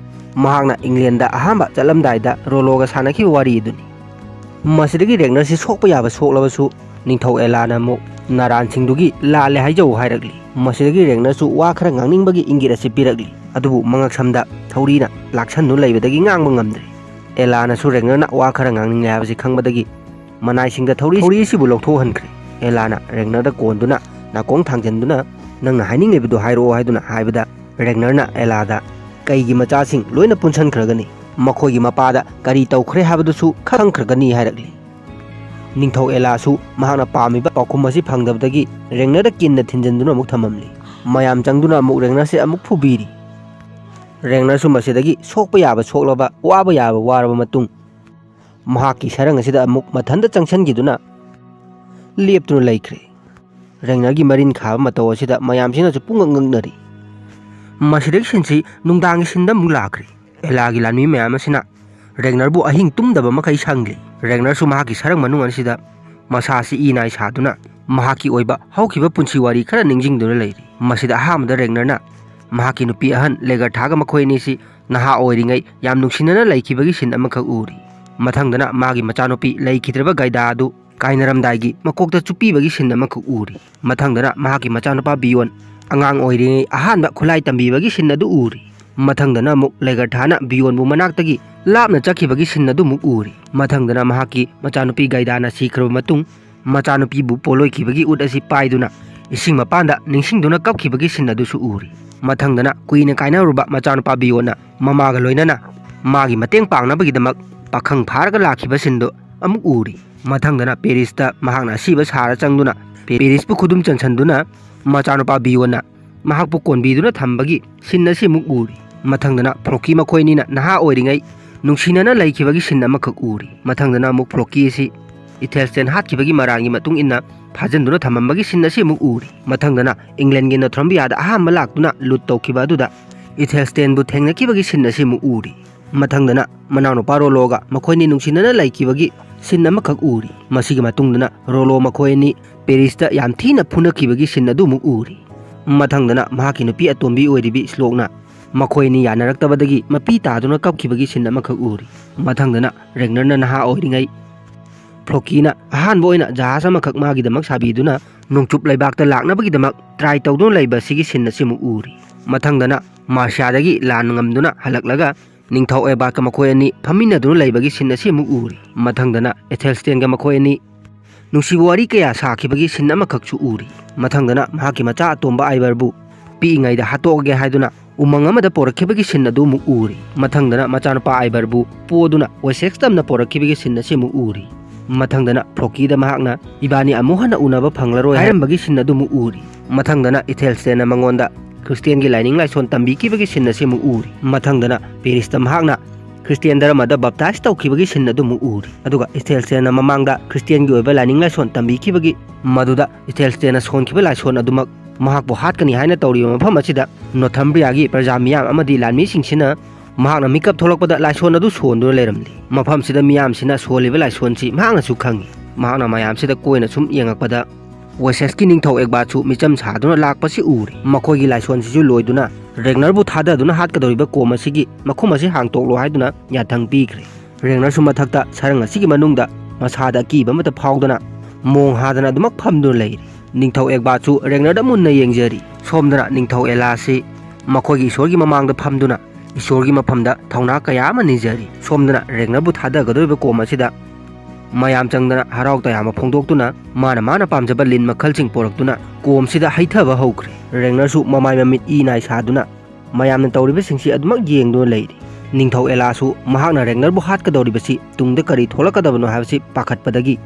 ꯃꯍꯥꯛꯅ ꯏꯪꯂꯦꯟꯗ ꯑꯍꯥꯟꯕ ꯆꯠꯂꯝꯗꯥꯏꯗ ꯔꯣꯂꯣꯒ ꯁꯥꯟꯅꯈꯤꯕ ꯋꯥꯔꯤ ꯑꯗꯨꯅꯤ꯫ ꯃꯁꯤꯗꯒꯤ ꯔꯦꯒꯅꯔꯁꯤ ꯁꯣꯛꯄ ꯌꯥꯕ ꯁꯣꯛꯂꯕꯁꯨ ꯅꯤꯡꯊꯧ ꯑꯦꯂꯥꯅ ꯑꯃꯨꯛ ꯅꯔꯥꯟꯁꯤꯡꯗꯨꯒꯤ ꯂꯥꯜꯂꯦ ꯍꯥꯏꯖꯧ ꯍꯥꯏꯔꯛꯂꯤ꯫ ꯃꯁꯤꯗꯒꯤ ꯔꯦꯒꯅꯔꯁꯨ ꯋꯥ ꯈꯔ ꯉꯥꯡꯅꯤꯡꯕꯒꯤ ꯏꯪꯒꯤꯠ ꯑꯁꯤ ꯄꯤꯔꯛꯂꯤ꯫ ꯑꯗꯨꯕꯨ ꯃꯉꯛꯁꯝꯗ ꯊꯧꯔꯤꯅ ꯂꯥꯛꯁꯟꯗꯨꯅ ꯂꯩꯕꯗꯒꯤ ꯉꯥꯡꯕ ꯉꯝꯗ꯭ꯔꯦ꯫ ꯑꯦꯂꯥꯅꯁꯨ ꯔꯦꯒꯅꯔꯅ ꯋꯥ ꯈꯔ ꯉꯥꯡꯅꯤꯡꯂꯦ ꯍꯥꯏꯕꯁꯤ ꯈꯪꯕꯗꯒꯤ ꯃꯅꯥꯏꯁꯤꯡꯗ ꯊꯧꯔꯤ, ꯊꯧꯔꯤ ꯑꯁꯤꯕꯨ ꯂꯧꯊꯣꯛꯍꯟꯈ꯭ꯔꯦ꯫ ꯑꯦꯂꯥꯅ ꯔꯦꯒꯅꯔꯗ ꯀꯣꯟꯗꯨꯅ ꯅꯥꯀꯣꯡ ꯊꯥꯡꯖꯟꯗꯨꯅ, "ꯅꯪꯅ ꯍꯥꯏꯅꯤꯡꯂꯤꯕꯗꯨ ꯍꯥꯏꯔꯛꯑꯣ" ꯍꯥꯏꯗꯨꯅ ꯍꯥꯏꯕꯗ, ꯔꯦꯒꯅꯔꯅ ꯑꯦꯂꯥꯗ, ꯀꯩꯒꯤ ꯃꯆꯥꯁꯤꯡ ꯂꯣꯏꯅ ꯄꯨꯟꯁꯤꯟꯈ꯭ꯔꯒꯅꯤ? ꯃꯈꯣꯏꯒꯤ ꯃꯄꯥꯗ ꯀꯔꯤ ꯇꯧꯈ꯭ꯔꯦ ꯍꯥꯏꯕꯗꯨꯁꯨ ꯈꯪꯈ꯭ꯔꯒꯅꯤ ꯍꯥꯏꯔꯛꯂꯤ꯫ ꯅꯤꯡꯊꯧ ꯑꯦꯂꯥꯁꯨ ꯃꯍꯥꯛꯅ ꯄꯥꯝꯃꯤꯕ ꯄꯥꯎꯈꯨꯝ ꯑꯁꯤ ꯐꯪꯗꯕꯗꯒꯤ ꯔꯦꯡꯅꯔꯗ ꯀꯤꯟꯅ ꯊꯤꯟꯖꯤꯟꯗꯨꯅ ꯑꯃꯨꯛ ꯊꯝꯃꯝꯂꯤ꯫ ꯃꯌꯥꯝ ꯆꯪꯗꯨꯅ ꯑꯃꯨꯛ ꯔꯦꯡꯅꯔꯁꯦ ꯑꯃꯨꯛ ꯐꯨꯕꯤꯔꯤ꯫ ꯔꯦꯡꯅꯔꯁꯨ ꯃꯁꯤꯗꯒꯤ ꯁꯣꯛꯄ ꯌꯥꯕ ꯁꯣꯛꯂꯕ, ꯋꯥꯕ ꯌꯥꯕ ꯋꯥꯔꯕ ꯃꯇꯨꯡ, ꯃꯍꯥꯛꯀꯤ ꯁꯔꯪ ꯑꯁꯤꯗ ꯑꯃꯨꯛ ꯃꯊꯟꯇ ꯆꯪꯁꯤꯟꯈꯤꯗꯨꯅ ꯂꯦꯞꯇꯨꯅ ꯂꯩꯈ꯭ꯔꯦ꯫ ꯔꯦꯡꯅꯔꯒꯤ ꯃꯔꯤꯟ ꯈꯥꯕ ꯃꯇꯧ ꯑꯁꯤꯗ ꯃꯌꯥꯝꯁꯤꯅꯁꯨ ꯄꯨꯡꯉꯛ ꯉꯛꯅꯔꯤ꯫ ꯃꯁꯤꯗꯒꯤ ꯁꯤꯟꯁꯤ ꯅꯨꯡꯗꯥꯡꯒꯤ ꯁꯤꯟꯗ ꯑꯃꯨꯛ ꯂꯥꯛꯈ꯭ꯔꯦ꯫ ꯑꯦꯂꯥꯒꯤ ꯂꯥꯟꯃꯤ ꯃꯌꯥꯝ ꯑꯁꯤꯅ ꯔꯦꯡꯅꯔꯕꯨ ꯑꯍꯤꯡ ꯇꯨꯝꯗꯕ ꯃꯈꯩ ꯁꯪꯂꯤ꯫ ꯔꯦꯡꯅꯔꯁꯨ ꯃꯍꯥꯛꯀꯤ ꯁꯔꯪ ꯃꯅꯨꯡ ꯑꯁꯤꯗ ꯃꯁꯥꯁꯤ ꯏ ꯅꯥꯏ ꯁꯥꯗꯨꯅ ꯃꯍꯥꯛꯀꯤ ꯑꯣꯏꯕ ꯍꯧꯈꯤꯕ ꯄꯨꯟꯁꯤ ꯋꯥꯔꯤ ꯈꯔ ꯅꯤꯡꯁꯤꯡꯗꯨꯅ ꯂꯩꯔꯤ꯫ ꯃꯁꯤꯗ ꯑꯍꯥꯟꯕꯗ ꯔꯦꯡꯅꯔꯅ ꯃꯍꯥꯛꯀꯤ ꯅꯨꯄꯤ ꯑꯍꯟ ꯂꯦꯒꯔꯊꯥꯒ ꯃꯈꯣꯏ ꯑꯅꯤꯁꯤ ꯅꯍꯥ ꯑꯣꯏꯔꯤꯉꯩ ꯌꯥꯝ ꯅꯨꯡꯁꯤꯅꯅ ꯂꯩꯈꯤꯕꯒꯤ ꯁꯤꯟ ꯑꯃꯈꯛ ꯎꯔꯤ꯫ ꯃꯊꯪꯗꯅ ꯃꯥꯒꯤ ꯃꯆꯥꯅꯨꯄꯤ ꯂꯩꯈꯤꯗ꯭ꯔꯕ ꯒꯥꯏꯗꯥ ꯑꯗꯨ ꯀꯥꯏꯅꯔꯝꯗꯥꯏꯒꯤ ꯃꯀꯣꯛꯇ ꯆꯨꯞꯄꯤꯕꯒꯤ ꯁꯤꯟ ꯑꯃꯈꯛ ꯎꯔꯤ꯫ ꯃꯊꯪꯗꯅ ꯃꯍꯥꯛꯀꯤ ꯃꯆꯥꯅꯨꯄꯥ ꯕꯤꯌꯣꯟ ꯑꯉꯥꯡ ꯑꯣꯏꯔꯤꯉꯩ ꯑꯍꯥꯟꯕ ꯈꯨꯠꯂꯥꯏ ꯇꯝꯕꯤꯕꯒꯤ ꯁꯤꯟ ꯑꯗꯨ ꯎꯔꯤ꯫ ꯃꯊꯪꯗꯅ ꯑꯃꯨꯛ ꯂꯦꯒꯔꯊꯥꯅ ꯕꯤꯌꯣꯟꯕꯨ ꯃꯅꯥꯛꯇꯒꯤ ꯂꯥꯞꯅ ꯆꯠꯈꯤꯕꯒꯤ ꯁꯤꯟ ꯑꯗꯨꯃꯨꯛ ꯎꯔꯤ꯫ ꯃꯊꯪꯗꯅ ꯃꯍꯥꯛꯀꯤ ꯃꯆꯥꯅꯨꯄꯤ ꯒꯥꯏꯗꯥꯅ ꯁꯤꯈ꯭ꯔꯕ ꯃꯇꯨꯡ ꯃꯆꯥꯅꯨꯄꯤꯕꯨ ꯄꯣꯂꯣꯏꯈꯤꯕꯒꯤ ꯎꯠ ꯑꯁꯤ ꯄꯥꯏꯗꯨꯅ ꯏꯁꯤꯡ ꯃꯄꯥꯟꯗ ꯅꯤꯡꯁꯤꯡꯗꯨꯅ ꯀꯞꯈꯤꯕꯒꯤ ꯁꯤꯟ ꯑꯗꯨꯁꯨ ꯎꯔꯤ꯫ ꯃꯊꯪꯗꯅ ꯀꯨꯏꯅ ꯀꯥꯏꯅꯔꯨꯕ ꯃꯆꯥꯅꯨꯄꯥ ꯕꯤꯌꯣꯟꯅ ꯃꯃꯥꯒ ꯂꯣꯏꯅꯅ ꯃꯥꯒꯤ ꯃꯇꯦꯡ ꯄꯥꯡꯅꯕꯒꯤꯗꯃꯛ ꯄꯥꯈꯪ ꯐꯥꯔꯒ ꯂꯥꯛꯈꯤꯕ ꯁꯤꯟꯗꯨ ꯑꯃꯨꯛ ꯎꯔꯤ꯫ ꯃꯊꯪꯗꯅ ꯄꯦꯔꯤꯁꯇ ꯃꯍꯥꯛꯅ ꯑꯁꯤꯕ ꯁꯥꯔ ꯆꯪꯗꯨꯅ ꯄꯦꯔꯤꯁꯄꯨ ꯈꯨꯗꯨꯝ ꯆꯟꯁꯤꯟꯗꯨꯅ ꯃꯆꯥꯅꯨꯄꯥ ꯕꯤꯌꯣꯟꯅ ꯃꯍꯥꯛꯄꯨ ꯀꯣꯟꯕꯤꯗꯨꯅ ꯊꯝꯕꯒꯤ ꯁꯤꯟ ꯑꯁꯤ ꯑꯃꯨꯛ ꯎꯔꯤ꯫ ꯃꯊꯪꯗꯅ ꯐ꯭ꯔꯣꯀꯤ ꯃꯈꯣꯏ ꯑꯅꯤꯅ ꯅꯍꯥ ꯑꯣꯏꯔꯤꯉꯩ ꯅꯨꯡꯁꯤꯅꯅ ꯂꯩꯈꯤꯕꯒꯤ ꯁꯤꯟ ꯑꯃꯈꯛ ꯎꯔꯤ꯫ ꯃꯊꯪꯗꯅ ꯑꯃꯨꯛ ꯐ꯭ꯔꯣꯀꯤ ꯑꯁꯤ ꯏꯊꯦꯜꯁꯇꯦꯟ ꯍꯥꯠꯈꯤꯕꯒꯤ ꯃꯔꯥꯜꯒꯤ ꯃꯇꯨꯡ ꯏꯟꯅ ꯐꯥꯖꯤꯟꯗꯨꯅ ꯊꯝꯃꯝꯕꯒꯤ ꯁꯤꯟ ꯑꯁꯤ ꯑꯃꯨꯛ ꯎꯔꯤ꯫ ꯃꯊꯪꯗꯅ ꯏꯪꯂꯦꯟꯒꯤ ꯅꯣꯊ꯭ꯔꯝꯕꯤꯌꯥꯗ ꯑꯍꯥꯟꯕ ꯂꯥꯛꯇꯨꯅ ꯂꯨꯠ ꯇꯧꯈꯤꯕ ꯑꯗꯨꯗ ꯏꯊꯦꯜꯁꯇꯦꯟꯕꯨ ꯊꯦꯡꯅꯈꯤꯕꯒꯤ ꯁꯤꯟ ꯑꯁꯤ ꯑꯃꯨꯛ ꯎꯔꯤ꯫ ꯃꯊꯪꯗꯅ ꯃꯅꯥꯎꯅꯨꯄꯥ ꯔꯣꯂꯣꯒ ꯃꯈꯣꯏꯅꯤ ꯅꯨꯡꯁꯤꯅꯅ ꯂꯩꯈꯤꯕꯒꯤ ꯁꯤꯟ ꯑꯃꯈꯛ ꯎꯔꯤ꯫ ꯃꯁꯤꯒꯤ ꯃꯇꯨꯡꯗꯅ ꯔꯣꯂꯣ ꯃꯈꯣꯏ ꯑꯅꯤ ꯄꯦꯔꯤꯁꯇ ꯌꯥꯝ ꯊꯤꯅ ꯐꯨꯅꯈꯤꯕꯒꯤ ꯁꯤꯟ ꯑꯗꯨꯃꯨꯛ ꯎꯔꯤ꯫ ꯃꯊꯪꯗꯅ ꯃꯍꯥꯛꯀꯤ ꯅꯨꯄꯤ ꯑꯇꯣꯝꯕꯤ ꯑꯣꯏꯔꯤꯕꯤ ꯁ꯭ꯂꯣꯛꯅ ꯃꯈꯣꯏ ꯑꯅꯤ ꯌꯥꯅꯔꯛꯇꯕꯗꯒꯤ ꯃꯄꯤ ꯇꯥꯗꯨꯅ ꯀꯞꯈꯤꯕꯒꯤ ꯁꯤꯟ ꯑꯃꯈꯛ ꯎꯔꯤ꯫ ꯃꯊꯪꯗꯅ ꯔꯦꯒꯅꯔꯅ ꯅꯍꯥ ꯑꯣꯏꯔꯤꯉꯩ ꯐ꯭ꯂꯣꯀꯤꯅ ꯑꯍꯥꯟꯕ ꯑꯣꯏꯅ ꯖꯍꯥꯖ ꯑꯃꯈꯛ ꯃꯥꯒꯤꯗꯃꯛ ꯁꯥꯕꯤꯗꯨꯅ ꯅꯣꯡꯆꯨꯞ ꯂꯩꯕꯥꯛꯇ ꯂꯥꯛꯅꯕꯒꯤꯗꯃꯛ ꯇ꯭ꯔꯥꯏ ꯇꯧꯗꯨꯅ ꯂꯩꯕ ꯑꯁꯤꯒꯤ ꯁꯤꯟ ꯑꯁꯤ ꯑꯃꯨꯛ ꯎꯔꯤ꯫ ꯃꯊꯪꯗꯅ ꯃꯥꯔꯁꯤꯌꯥꯗꯒꯤ ꯂꯥꯟ ꯉꯝꯗꯨꯅ ꯍꯜꯂꯛꯂꯒ ꯅꯤꯡꯊꯧ ꯑꯦꯕꯥꯔꯠꯀ ꯃꯈꯣꯏ ꯑꯅꯤ ꯐꯝꯃꯤꯟꯅꯗꯨꯅ ꯂꯩꯕꯒꯤ ꯁꯤꯟ ꯑꯁꯤ ꯑꯃꯨꯛ ꯎꯔꯤ꯫ ꯃꯊꯪꯗꯅ ꯑꯦꯊꯦꯜꯁꯇꯦꯟꯒ ꯃꯈꯣꯏ ꯑꯅꯤ ꯅꯨꯡꯁꯤꯕ ꯋꯥꯔꯤ ꯀꯌꯥ ꯁꯥꯈꯤꯕꯒꯤ ꯁꯤꯟ ꯑꯃꯈꯛꯁꯨ ꯎꯔꯤ꯫ ꯃꯊꯪꯗꯅ ꯃꯍꯥꯛꯀꯤ ꯃꯆꯥ ꯑꯇꯣꯝꯕ ꯑꯥꯏꯕꯔꯕꯨ ꯄꯤꯛꯏꯉꯩꯗ ꯍꯥꯠꯇꯣꯛꯑꯒꯦ ꯍꯥꯏꯗꯨꯅ ꯎꯃꯪ ꯑꯃꯗ ꯄꯣꯔꯛꯈꯤꯕꯒꯤ ꯁꯤꯟ ꯑꯗꯨ ꯑꯃꯨꯛ ꯎꯔꯤ꯫ ꯃꯊꯪꯗꯅ ꯃꯆꯥꯅꯨꯄꯥ ꯑꯥꯏꯕꯔꯕꯨ ꯄꯣꯗꯨꯅ ꯋꯦꯁꯦꯛꯁ ꯇꯝꯅ ꯄꯣꯔꯛꯈꯤꯕꯒꯤ ꯁꯤꯟ ꯑꯁꯤ ꯑꯃꯨꯛ ꯎꯔꯤ꯫ ꯃꯊꯪꯗꯅ ꯐ꯭ꯂꯣꯀꯤꯗ ꯃꯍꯥꯛꯅ "ꯏꯕꯥꯅꯤ ꯑꯃꯨꯛ ꯍꯟꯅ ꯎꯅꯕ ꯐꯪꯂꯔꯣꯏ" ꯍꯥꯏꯔꯝꯕꯒꯤ ꯁꯤꯟ ꯑꯗꯨ ꯑꯃꯨꯛ ꯎꯔꯤ꯫ ꯃꯊꯪꯗꯅ ꯏꯊꯦꯜꯁꯇꯦꯟꯅ ꯃꯉꯣꯟꯗ ꯈ꯭ꯔꯤꯁꯇꯤꯌꯥꯟꯒꯤ ꯂꯥꯏꯅꯤꯡ ꯂꯥꯏꯁꯣꯟ ꯇꯝꯕꯤꯈꯤꯕꯒꯤ ꯁꯤꯟ ꯑꯁꯤ ꯑꯃꯨꯛ ꯎꯔꯤ꯫ ꯃꯊꯪꯗꯅ ꯄꯦꯔꯤꯁꯇ ꯃꯍꯥꯛꯅ ꯈ꯭ꯔꯤꯁꯇꯤꯌꯥꯟ ꯙꯔꯃꯗ ꯕꯞꯇꯥꯏꯖ ꯇꯧꯈꯤꯕꯒꯤ ꯁꯤꯟ ꯑꯗꯨ ꯑꯃꯨꯛ ꯎꯔꯤ꯫ ꯑꯗꯨꯒ ꯏꯊꯦꯜꯁꯇꯦꯟꯅ ꯃꯃꯥꯡꯗ ꯈ꯭ꯔꯤꯁꯇꯤꯌꯥꯟꯒꯤ ꯑꯣꯏꯕ ꯂꯥꯏꯅꯤꯡ ꯂꯥꯏꯁꯣꯟ ꯇꯝꯕꯤꯈꯤꯕꯒꯤ, ꯃꯗꯨꯗ ꯏꯊꯦꯜꯁꯇꯦꯟꯅ ꯁꯣꯟꯈꯤꯕ ꯂꯥꯏꯁꯣꯟ ꯑꯗꯨꯃꯛ ꯃꯍꯥꯛꯄꯨ ꯍꯥꯠꯀꯅꯤ ꯍꯥꯏꯅ ꯇꯧꯔꯤꯕ ꯃꯐꯝ ꯑꯁꯤꯗ ꯅꯣꯊꯝꯕ꯭ꯔꯤꯌꯥꯒꯤ ꯄ꯭ꯔꯖꯥ ꯃꯤꯌꯥꯝ ꯑꯃꯗꯤ ꯂꯥꯟꯃꯤꯁꯤꯡꯁꯤꯅ ꯃꯍꯥꯛꯅ ꯃꯤꯀꯞ ꯊꯣꯛꯂꯛꯄꯗ ꯂꯥꯏꯁꯣꯟ ꯑꯗꯨ ꯁꯣꯟꯗꯨꯅ ꯂꯩꯔꯝꯂꯤ꯫ ꯃꯐꯝꯁꯤꯗ ꯃꯤꯌꯥꯝꯁꯤꯅ ꯁꯣꯜꯂꯤꯕ ꯂꯥꯏꯁꯣꯟꯁꯤ ꯃꯍꯥꯛꯅꯁꯨ ꯈꯪꯏ꯫ ꯃꯍꯥꯛꯅ ꯃꯌꯥꯝꯁꯤꯗ ꯀꯣꯏꯅ ꯁꯨꯝ ꯌꯦꯡꯉꯛꯄꯗ ꯋꯦꯁꯦꯁꯀꯤ ꯅꯤꯡꯊꯧ ꯑꯦꯒꯕꯥꯠꯁꯨ ꯃꯤꯆꯝ ꯁꯥꯗꯨꯅ ꯂꯥꯛꯄꯁꯤ ꯎꯔꯦ꯫ ꯃꯈꯣꯏꯒꯤ ꯂꯥꯏꯁꯣꯟꯁꯤꯁꯨ ꯂꯣꯏꯗꯨꯅ ꯔꯦꯒꯅꯔꯕꯨ ꯊꯥꯗꯗꯨꯅ ꯍꯥꯠꯀꯗꯧꯔꯤꯕ ꯀꯣꯝ ꯑꯁꯤꯒꯤ ꯃꯈꯨꯝ ꯑꯁꯤ ꯍꯥꯡꯇꯣꯛꯂꯣ ꯍꯥꯏꯗꯨꯅ ꯌꯥꯊꯪ ꯄꯤꯈ꯭ꯔꯦ꯫ ꯔꯦꯒꯅꯔꯁꯨ ꯃꯊꯛꯇ ꯁꯔꯪ ꯑꯁꯤꯒꯤ ꯃꯅꯨꯡꯗ ꯃꯁꯥꯗ ꯑꯀꯤꯕ ꯑꯃꯠꯇ ꯐꯥꯎꯗꯅ ꯃꯣꯡ ꯍꯥꯗꯅ ꯑꯗꯨꯃꯛ ꯐꯝꯗꯨꯅ ꯂꯩꯔꯤ꯫ ꯅꯤꯡꯊꯧ ꯑꯦꯒꯕꯥꯠꯁꯨ ꯔꯦꯒꯅꯔꯗ ꯃꯨꯟꯅ ꯌꯦꯡꯖꯔꯤ꯫ ꯁꯣꯝꯗꯅ ꯅꯤꯡꯊꯧ ꯑꯦꯂꯥꯁꯤ ꯃꯈꯣꯏꯒꯤ ꯏꯁꯣꯔꯒꯤ ꯃꯃꯥꯡꯗ ꯐꯝꯗꯨꯅ ꯏꯁꯣꯔꯒꯤ ꯃꯐꯝꯗ ꯊꯧꯅꯥ ꯀꯌꯥ ꯑꯃ ꯅꯤꯖꯔꯤ꯫ ꯁꯣꯝꯗꯅ ꯔꯦꯒꯅꯔꯕꯨ ꯊꯥꯗꯒꯗꯧꯔꯤꯕ ꯀꯣꯝ ꯑꯁꯤꯗ ꯃꯌꯥꯝ ꯆꯪꯗꯅ ꯍꯔꯥꯎ ꯇꯌꯥꯝꯕ ꯐꯣꯡꯗꯣꯛꯇꯨꯅ ꯃꯥꯅ ꯃꯥꯅ ꯄꯥꯝꯖꯕ ꯂꯤꯟ ꯃꯈꯜꯁꯤꯡ ꯄꯣꯔꯛꯇꯨꯅ ꯀꯣꯝꯁꯤꯗ ꯍꯩꯊꯕ ꯍꯧꯈ꯭ꯔꯦ꯫ ꯔꯦꯒꯅꯔꯁꯨ ꯃꯃꯥꯏ ꯃꯃꯤꯠ ꯏ ꯅꯥꯏ ꯁꯥꯗꯨꯅ ꯃꯌꯥꯝꯅ ꯇꯧꯔꯤꯕꯁꯤꯡꯁꯤ ꯑꯗꯨꯃꯛ ꯌꯦꯡꯗꯨꯅ ꯂꯩꯔꯤ꯫ ꯅꯤꯡꯊꯧ ꯑꯦꯂꯥꯁꯨ ꯃꯍꯥꯛꯅ ꯔꯦꯒꯅꯔꯕꯨ ꯍꯥꯠꯀꯗꯧꯔꯤꯕꯁꯤ ꯇꯨꯡꯗ ꯀꯔꯤ ꯊꯣꯛꯂꯛꯀꯗꯕꯅꯣ ꯍꯥꯏꯕꯁꯤ ꯄꯥꯈꯠꯄꯗꯒꯤ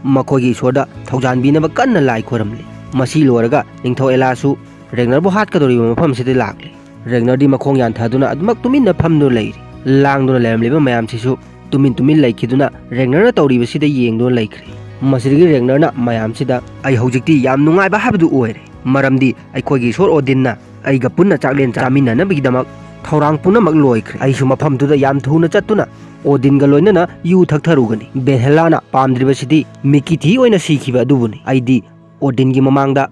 ꯃꯈꯣꯏꯒꯤ ꯏꯁꯣꯔꯗ ꯊꯧꯖꯥꯟꯕꯤꯅꯕ ꯀꯟꯅ ꯂꯥꯏ ꯈꯣꯏꯔꯝꯂꯤ꯫ ꯃꯁꯤ ꯂꯣꯏꯔꯒ ꯅꯤꯡꯊꯧ ꯑꯦꯂꯥꯁꯨ ꯔꯦꯒꯅꯔꯕꯨ ꯍꯥꯠꯀꯗꯧꯔꯤꯕ ꯃꯐꯝꯁꯤꯗ ꯂꯥꯛꯂꯤ꯫ ꯔꯦꯒꯅꯔꯗꯤ ꯃꯈꯣꯡ ꯌꯥꯟꯊꯗꯨꯅ ꯑꯗꯨꯃꯛ ꯇꯨꯃꯤꯟꯅ ꯐꯝꯗꯨꯅ ꯂꯩꯔꯤ꯫ ꯂꯥꯡꯗꯨꯅ ꯂꯩꯔꯝꯂꯤꯕ ꯃꯌꯥꯝꯁꯤꯁꯨ ꯇꯨꯃꯤꯟ ꯇꯨꯃꯤꯟ ꯂꯩꯈꯤꯗꯨꯅ ꯔꯦꯒꯅꯔꯅ ꯇꯧꯔꯤꯕꯁꯤꯗ ꯌꯦꯡꯗꯨꯅ ꯂꯩꯈ꯭ꯔꯦ꯫ ꯃꯁꯤꯗꯒꯤ ꯔꯦꯒꯅꯔꯅ ꯃꯌꯥꯝꯁꯤꯗ, "ꯑꯩ ꯍꯧꯖꯤꯛꯇꯤ ꯌꯥꯝ ꯅꯨꯡꯉꯥꯏꯕ ꯍꯥꯏꯕꯗꯨ ꯑꯣꯏꯔꯦ, ꯃꯔꯝꯗꯤ ꯑꯩꯈꯣꯏꯒꯤ ꯏꯁꯣꯔ ꯑꯣꯗꯤꯟꯅ ꯑꯩꯒ ꯄꯨꯟꯅ ꯆꯥꯛꯂꯦꯟ ꯆꯥꯃꯤꯟꯅꯅꯕꯒꯤꯗꯃꯛ ꯊꯧꯔꯥꯡ ꯄꯨꯝꯅꯃꯛ ꯂꯣꯏꯈ꯭ꯔꯦ꯫ ꯑꯩꯁꯨ ꯃꯐꯝꯗꯨꯗ ꯌꯥꯝ ꯊꯨꯅ ꯆꯠꯇꯨꯅ ꯑꯣꯗꯤꯟꯒ ꯂꯣꯏꯅꯅ ꯌꯨ ꯊꯛꯊꯔꯨꯒꯅꯤ꯫ ꯕꯦꯜꯍꯦꯂꯥꯅ ꯄꯥꯝꯗ꯭ꯔꯤꯕꯁꯤꯗꯤ ꯃꯤꯀꯤ ꯊꯤ ꯑꯣꯏꯅ ꯁꯤꯈꯤꯕ ꯑꯗꯨꯕꯨꯅꯤ꯫ ꯑꯩꯗꯤ ꯑꯣꯗꯤꯟꯒꯤ ꯃꯃꯥꯡꯗ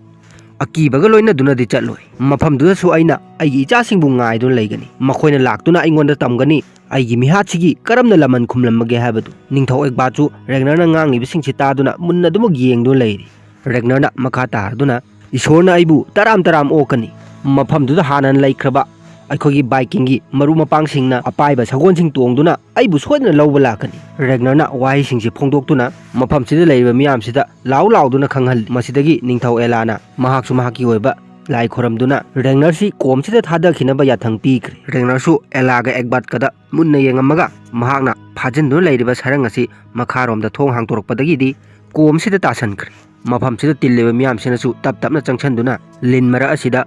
ꯑꯀꯤꯕꯒ ꯂꯣꯏꯅꯗꯨꯅꯗꯤ ꯆꯠꯂꯣꯏ꯫ ꯃꯐꯝꯗꯨꯗꯁꯨ ꯑꯩꯅ ꯑꯩꯒꯤ ꯏꯆꯥꯁꯤꯡꯕꯨ ꯉꯥꯏꯗꯨꯅ ꯂꯩꯒꯅꯤ꯫ ꯃꯈꯣꯏꯅ ꯂꯥꯛꯇꯨꯅ ꯑꯩꯉꯣꯟꯗ ꯇꯝꯒꯅꯤ ꯑꯩꯒꯤ ꯃꯤꯍꯥꯠꯁꯤꯒꯤ ꯀꯔꯝꯅ ꯂꯃꯟ ꯈꯨꯝꯂꯝꯕꯒꯦ ꯍꯥꯏꯕꯗꯨ꯫" ꯅꯤꯡꯊꯧ ꯑꯦꯒꯕꯥꯠꯁꯨ ꯔꯦꯒꯅꯔꯅ ꯉꯥꯡꯂꯤꯕꯁꯤꯡꯁꯤ ꯇꯥꯗꯨꯅ ꯃꯨꯟꯅ ꯑꯗꯨꯃꯛ ꯌꯦꯡꯗꯨꯅ ꯂꯩꯔꯤ꯫ ꯔꯦꯒꯅꯔꯅ ꯃꯈꯥ ꯇꯥꯔꯗꯨꯅ, "ꯏꯁꯣꯔꯅ ꯑꯩꯕꯨ ꯇꯔꯥꯝ ꯇꯔꯥꯝ ꯑꯣꯛꯀꯅꯤ꯫ ꯃꯐꯝꯗꯨꯗ ꯍꯥꯟꯅ ꯂꯩꯈ꯭ꯔꯕ ꯑꯩꯈꯣꯏꯒꯤ ꯚꯥꯏꯀꯤꯡꯒꯤ ꯃꯔꯨꯞ ꯃꯄꯥꯡꯁꯤꯡꯅ ꯑꯄꯥꯏꯕ ꯁꯒꯣꯜꯁꯤꯡ ꯇꯣꯡꯗꯨꯅ ꯑꯩꯕꯨ ꯁꯣꯏꯗꯅ ꯂꯧꯕ ꯂꯥꯛꯀꯅꯤ꯫" ꯔꯦꯒꯅꯔꯅ ꯋꯥꯍꯩꯁꯤꯡꯁꯤ ꯐꯣꯡꯗꯣꯛꯇꯨꯅ ꯃꯐꯝꯁꯤꯗ ꯂꯩꯔꯤꯕ ꯃꯤꯌꯥꯝꯁꯤꯗ ꯂꯥꯎ ꯂꯥꯎꯗꯨꯅ ꯈꯪꯍꯜꯂꯤ꯫ ꯃꯁꯤꯗꯒꯤ ꯅꯤꯡꯊꯧ ꯑꯦꯂꯥꯅ ꯃꯍꯥꯛꯁꯨ ꯃꯍꯥꯛꯀꯤ ꯑꯣꯏꯕ ꯂꯥꯏ ꯈꯣꯏꯔꯝꯗꯨꯅ ꯔꯦꯒꯅꯔꯁꯤ ꯀꯣꯝꯁꯤꯗ ꯊꯥꯗꯈꯤꯅꯕ ꯌꯥꯊꯪ ꯄꯤꯈ꯭ꯔꯦ꯫ ꯔꯦꯒꯅꯔꯁꯨ ꯑꯦꯂꯥꯒ ꯑꯦꯒꯕꯥꯠꯀꯗ ꯃꯨꯟꯅ ꯌꯦꯡꯉꯝꯃꯒ ꯃꯍꯥꯛꯅ ꯐꯥꯖꯤꯟꯗꯨꯅ ꯂꯩꯔꯤꯕ ꯁꯔꯪ ꯑꯁꯤ ꯃꯈꯥꯔꯣꯝꯗ ꯊꯣꯡ ꯍꯥꯡꯗꯣꯔꯛꯄꯗꯒꯤꯗꯤ ꯀꯣꯝꯁꯤꯗ ꯇꯥꯁꯟꯈ꯭ꯔꯦ꯫ ꯃꯐꯝꯁꯤꯗ ꯇꯤꯜꯂꯤꯕ ꯃꯤꯌꯥꯝꯁꯤꯅꯁꯨ ꯇꯞ ꯇꯞꯅ ꯆꯪꯁꯤꯟꯗꯨꯅ ꯂꯤꯟ ꯃꯔꯛ ꯑꯁꯤꯗ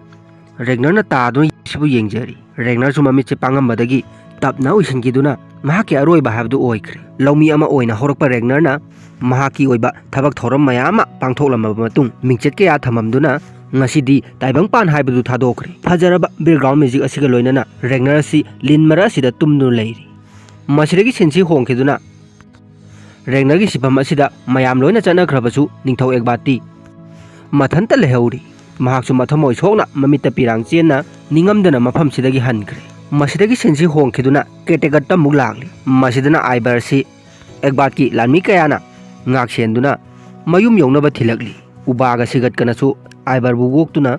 ꯔꯦꯒꯅꯔꯅ ꯇꯥꯗꯨꯅ ꯁꯤꯕꯨ ꯌꯦꯡꯖꯔꯤ꯫ ꯔꯦꯒꯅꯔꯁꯨ ꯃꯃꯤꯠꯁꯦ ꯄꯥꯡꯉꯝꯕꯗꯒꯤ ꯇꯞꯅ ꯎꯏꯁꯤꯟꯈꯤꯗꯨꯅ ꯃꯍꯥꯛꯀꯤ ꯑꯔꯣꯏꯕ ꯍꯥꯏꯕꯗꯨ ꯑꯣꯏꯈ꯭ꯔꯦ꯫ ꯂꯧꯃꯤ ꯑꯃ ꯑꯣꯏꯅ ꯍꯧꯔꯛꯄ ꯔꯦꯒꯅꯔꯅ ꯃꯍꯥꯛꯀꯤ ꯑꯣꯏꯕ ꯊꯕꯛ ꯊꯧꯔꯝ ꯃꯌꯥꯝ ꯑꯃ ꯄꯥꯡꯊꯣꯛꯂꯝꯃꯕ ꯃꯇꯨꯡ ꯃꯤꯡꯆꯠ ꯀꯌꯥ ꯊꯝꯃꯝꯗꯨꯅ ꯉꯁꯤꯗꯤ ꯇꯥꯏꯕꯪꯄꯥꯟ ꯍꯥꯏꯕꯗꯨ ꯊꯥꯗꯣꯛꯈ꯭ꯔꯦ꯫ ꯐꯖꯔꯕ ꯕꯦꯛꯒ꯭ꯔꯥꯎꯟ ꯃ꯭ꯌꯨꯖꯤꯛ ꯑꯁꯤꯒ ꯂꯣꯏꯅꯅ ꯔꯦꯒꯅꯔ ꯑꯁꯤ ꯂꯤꯟ ꯃꯔꯛ ꯑꯁꯤꯗ ꯇꯨꯝꯗꯨꯅ ꯂꯩꯔꯤ꯫ ꯃꯁꯤꯗꯒꯤ ꯁꯤꯟꯁꯤ ꯍꯣꯡꯈꯤꯗꯨꯅ ꯔꯦꯒꯅꯔꯒꯤ ꯁꯤꯐꯝ ꯑꯁꯤꯗ ꯃꯌꯥꯝ ꯂꯣꯏꯅ ꯆꯠꯅꯈ꯭ꯔꯕꯁꯨ ꯅꯤꯡꯊꯧ ꯑꯦꯒꯕꯥꯠꯇꯤ ꯃꯊꯟꯇ ꯂꯩꯍꯧꯔꯤ꯫ ꯃꯍꯥꯛꯁꯨ ꯃꯊꯃꯣꯏ ꯁꯣꯛꯅ ꯃꯃꯤꯠꯇ ꯄꯤꯔꯥꯡ ꯆꯦꯟꯅ ꯅꯤꯡꯉꯝꯗꯅ ꯃꯐꯝꯁꯤꯗꯒꯤ ꯍꯟꯈ꯭ꯔꯦ꯫ ꯃꯁꯤꯗꯒꯤ ꯁꯤꯟꯁꯤ ꯍꯣꯡꯈꯤꯗꯨꯅ ꯀꯦꯇꯦꯒꯠꯇ ꯑꯃꯨꯛ ꯂꯥꯛꯂꯤ꯫ ꯃꯁꯤꯗꯅ ꯑꯥꯏꯕꯔꯁꯤ ꯑꯦꯒꯕꯥꯠꯀꯤ ꯂꯥꯟꯃꯤ ꯀꯌꯥꯅ ꯉꯥꯛꯁꯦꯟꯗꯨꯅ ꯃꯌꯨꯝ ꯌꯧꯅꯕ ꯊꯤꯜꯂꯛꯂꯤ꯫ ꯎꯕꯥꯒ ꯁꯤꯒꯠꯀꯅꯁꯨ ꯑꯥꯏꯕꯔꯕꯨ ꯒꯣꯛꯇꯨꯅ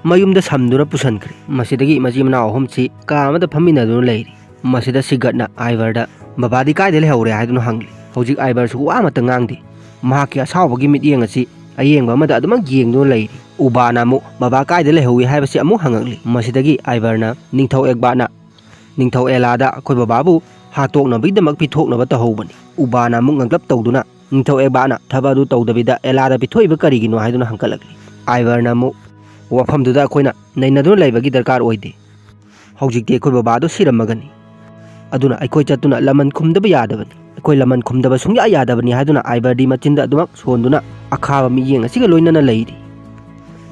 ꯃꯌꯨꯝꯗ ꯁꯝꯗꯨꯅ ꯄꯨꯁꯟꯈ꯭ꯔꯦ꯫ ꯃꯁꯤꯗꯒꯤ ꯃꯆꯤꯟ ꯃꯅꯥꯎ ꯑꯍꯨꯝꯁꯤ ꯀꯥ ꯑꯃꯗ ꯐꯝꯃꯤꯟꯅꯗꯨꯅ ꯂꯩꯔꯤ꯫ ꯃꯁꯤꯗ ꯁꯤꯒꯠꯅ ꯑꯥꯏꯕꯔꯗ, "ꯕꯕꯥꯗꯤ ꯀꯥꯏꯗ ꯂꯩꯍꯧꯔꯦ?" ꯍꯥꯏꯗꯨꯅ ꯍꯪꯂꯤ꯫ ꯍꯧꯖꯤꯛ ꯑꯥꯏꯕꯔꯁꯨ ꯋꯥ ꯑꯃꯠꯇ ꯉꯥꯡꯗꯦ꯫ ꯃꯍꯥꯛꯀꯤ ꯑꯁꯥꯎꯕꯒꯤ ꯃꯤꯠꯌꯦꯡ ꯑꯁꯤ ꯑꯌꯦꯡꯕ ꯑꯃꯗ ꯑꯗꯨꯃꯛ ꯌꯦꯡꯗꯨꯅ ꯂꯩꯔꯤ꯫ ꯎꯕꯥꯅ ꯑꯃꯨꯛ, "ꯕꯕꯥ ꯀꯥꯏꯗ ꯂꯩꯍꯧꯏ?" ꯍꯥꯏꯕꯁꯤ ꯑꯃꯨꯛ ꯍꯪꯉꯛꯂꯤ꯫ ꯃꯁꯤꯗꯒꯤ ꯑꯥꯏꯕꯔꯅ, "ꯅꯤꯡꯊꯧ ꯑꯦꯒꯕꯥꯠꯅ ꯅꯤꯡꯊꯧ ꯑꯦꯂꯥꯗ ꯑꯩꯈꯣꯏ ꯕꯕꯥꯕꯨ ꯍꯥꯠꯇꯣꯛꯅꯕꯒꯤꯗꯃꯛ ꯄꯤꯊꯣꯛꯅꯕ ꯇꯧꯍꯧꯕꯅꯤ꯫" ꯎꯕꯥꯅ ꯑꯃꯨꯛ ꯉꯛꯂꯞ ꯇꯧꯗꯨꯅ, "ꯅꯤꯡꯊꯧ ꯑꯦꯒꯕꯥꯠꯅ ꯊꯕꯛ ꯑꯗꯨ ꯇꯧꯗꯕꯤꯗ ꯑꯦꯂꯥꯗ ꯄꯤꯊꯣꯛꯏꯕ ꯀꯔꯤꯒꯤꯅꯣ?" ꯍꯥꯏꯗꯨꯅ ꯍꯪꯒꯠꯂꯛꯂꯤ꯫ ꯑꯥꯏꯕꯔꯅ ꯑꯃꯨꯛ, "ꯋꯥꯐꯝꯗꯨꯗ ꯑꯩꯈꯣꯏꯅ ꯅꯩꯅꯗꯨꯅ ꯂꯩꯕꯒꯤ ꯗꯔꯀꯥꯔ ꯑꯣꯏꯗꯦ꯫ ꯍꯧꯖꯤꯛꯇꯤ ꯑꯩꯈꯣꯏ ꯕꯕꯥꯗꯣ ꯁꯤꯔꯝꯃꯒꯅꯤ꯫ ꯑꯗꯨꯅ ꯑꯩꯈꯣꯏ ꯆꯠꯇꯨꯅ ꯂꯃꯟ ꯈꯨꯝꯗꯕ ꯌꯥꯗꯕꯅꯤ꯫ ꯑꯩꯈꯣꯏ ꯂꯃꯟ ꯈꯨꯝꯗꯕ ꯁꯨꯡꯌꯥ ꯌꯥꯗꯕꯅꯤ" ꯍꯥꯏꯗꯨꯅ ꯑꯥꯏꯕꯔꯗꯤ ꯃꯆꯤꯟꯗ ꯑꯗꯨꯃꯛ ꯁꯣꯟꯗꯨꯅ ꯑꯈꯥꯕ ꯃꯤꯠꯌꯦꯡ ꯑꯁꯤꯒ ꯂꯣꯏꯅꯅ ꯂꯩꯔꯤ꯫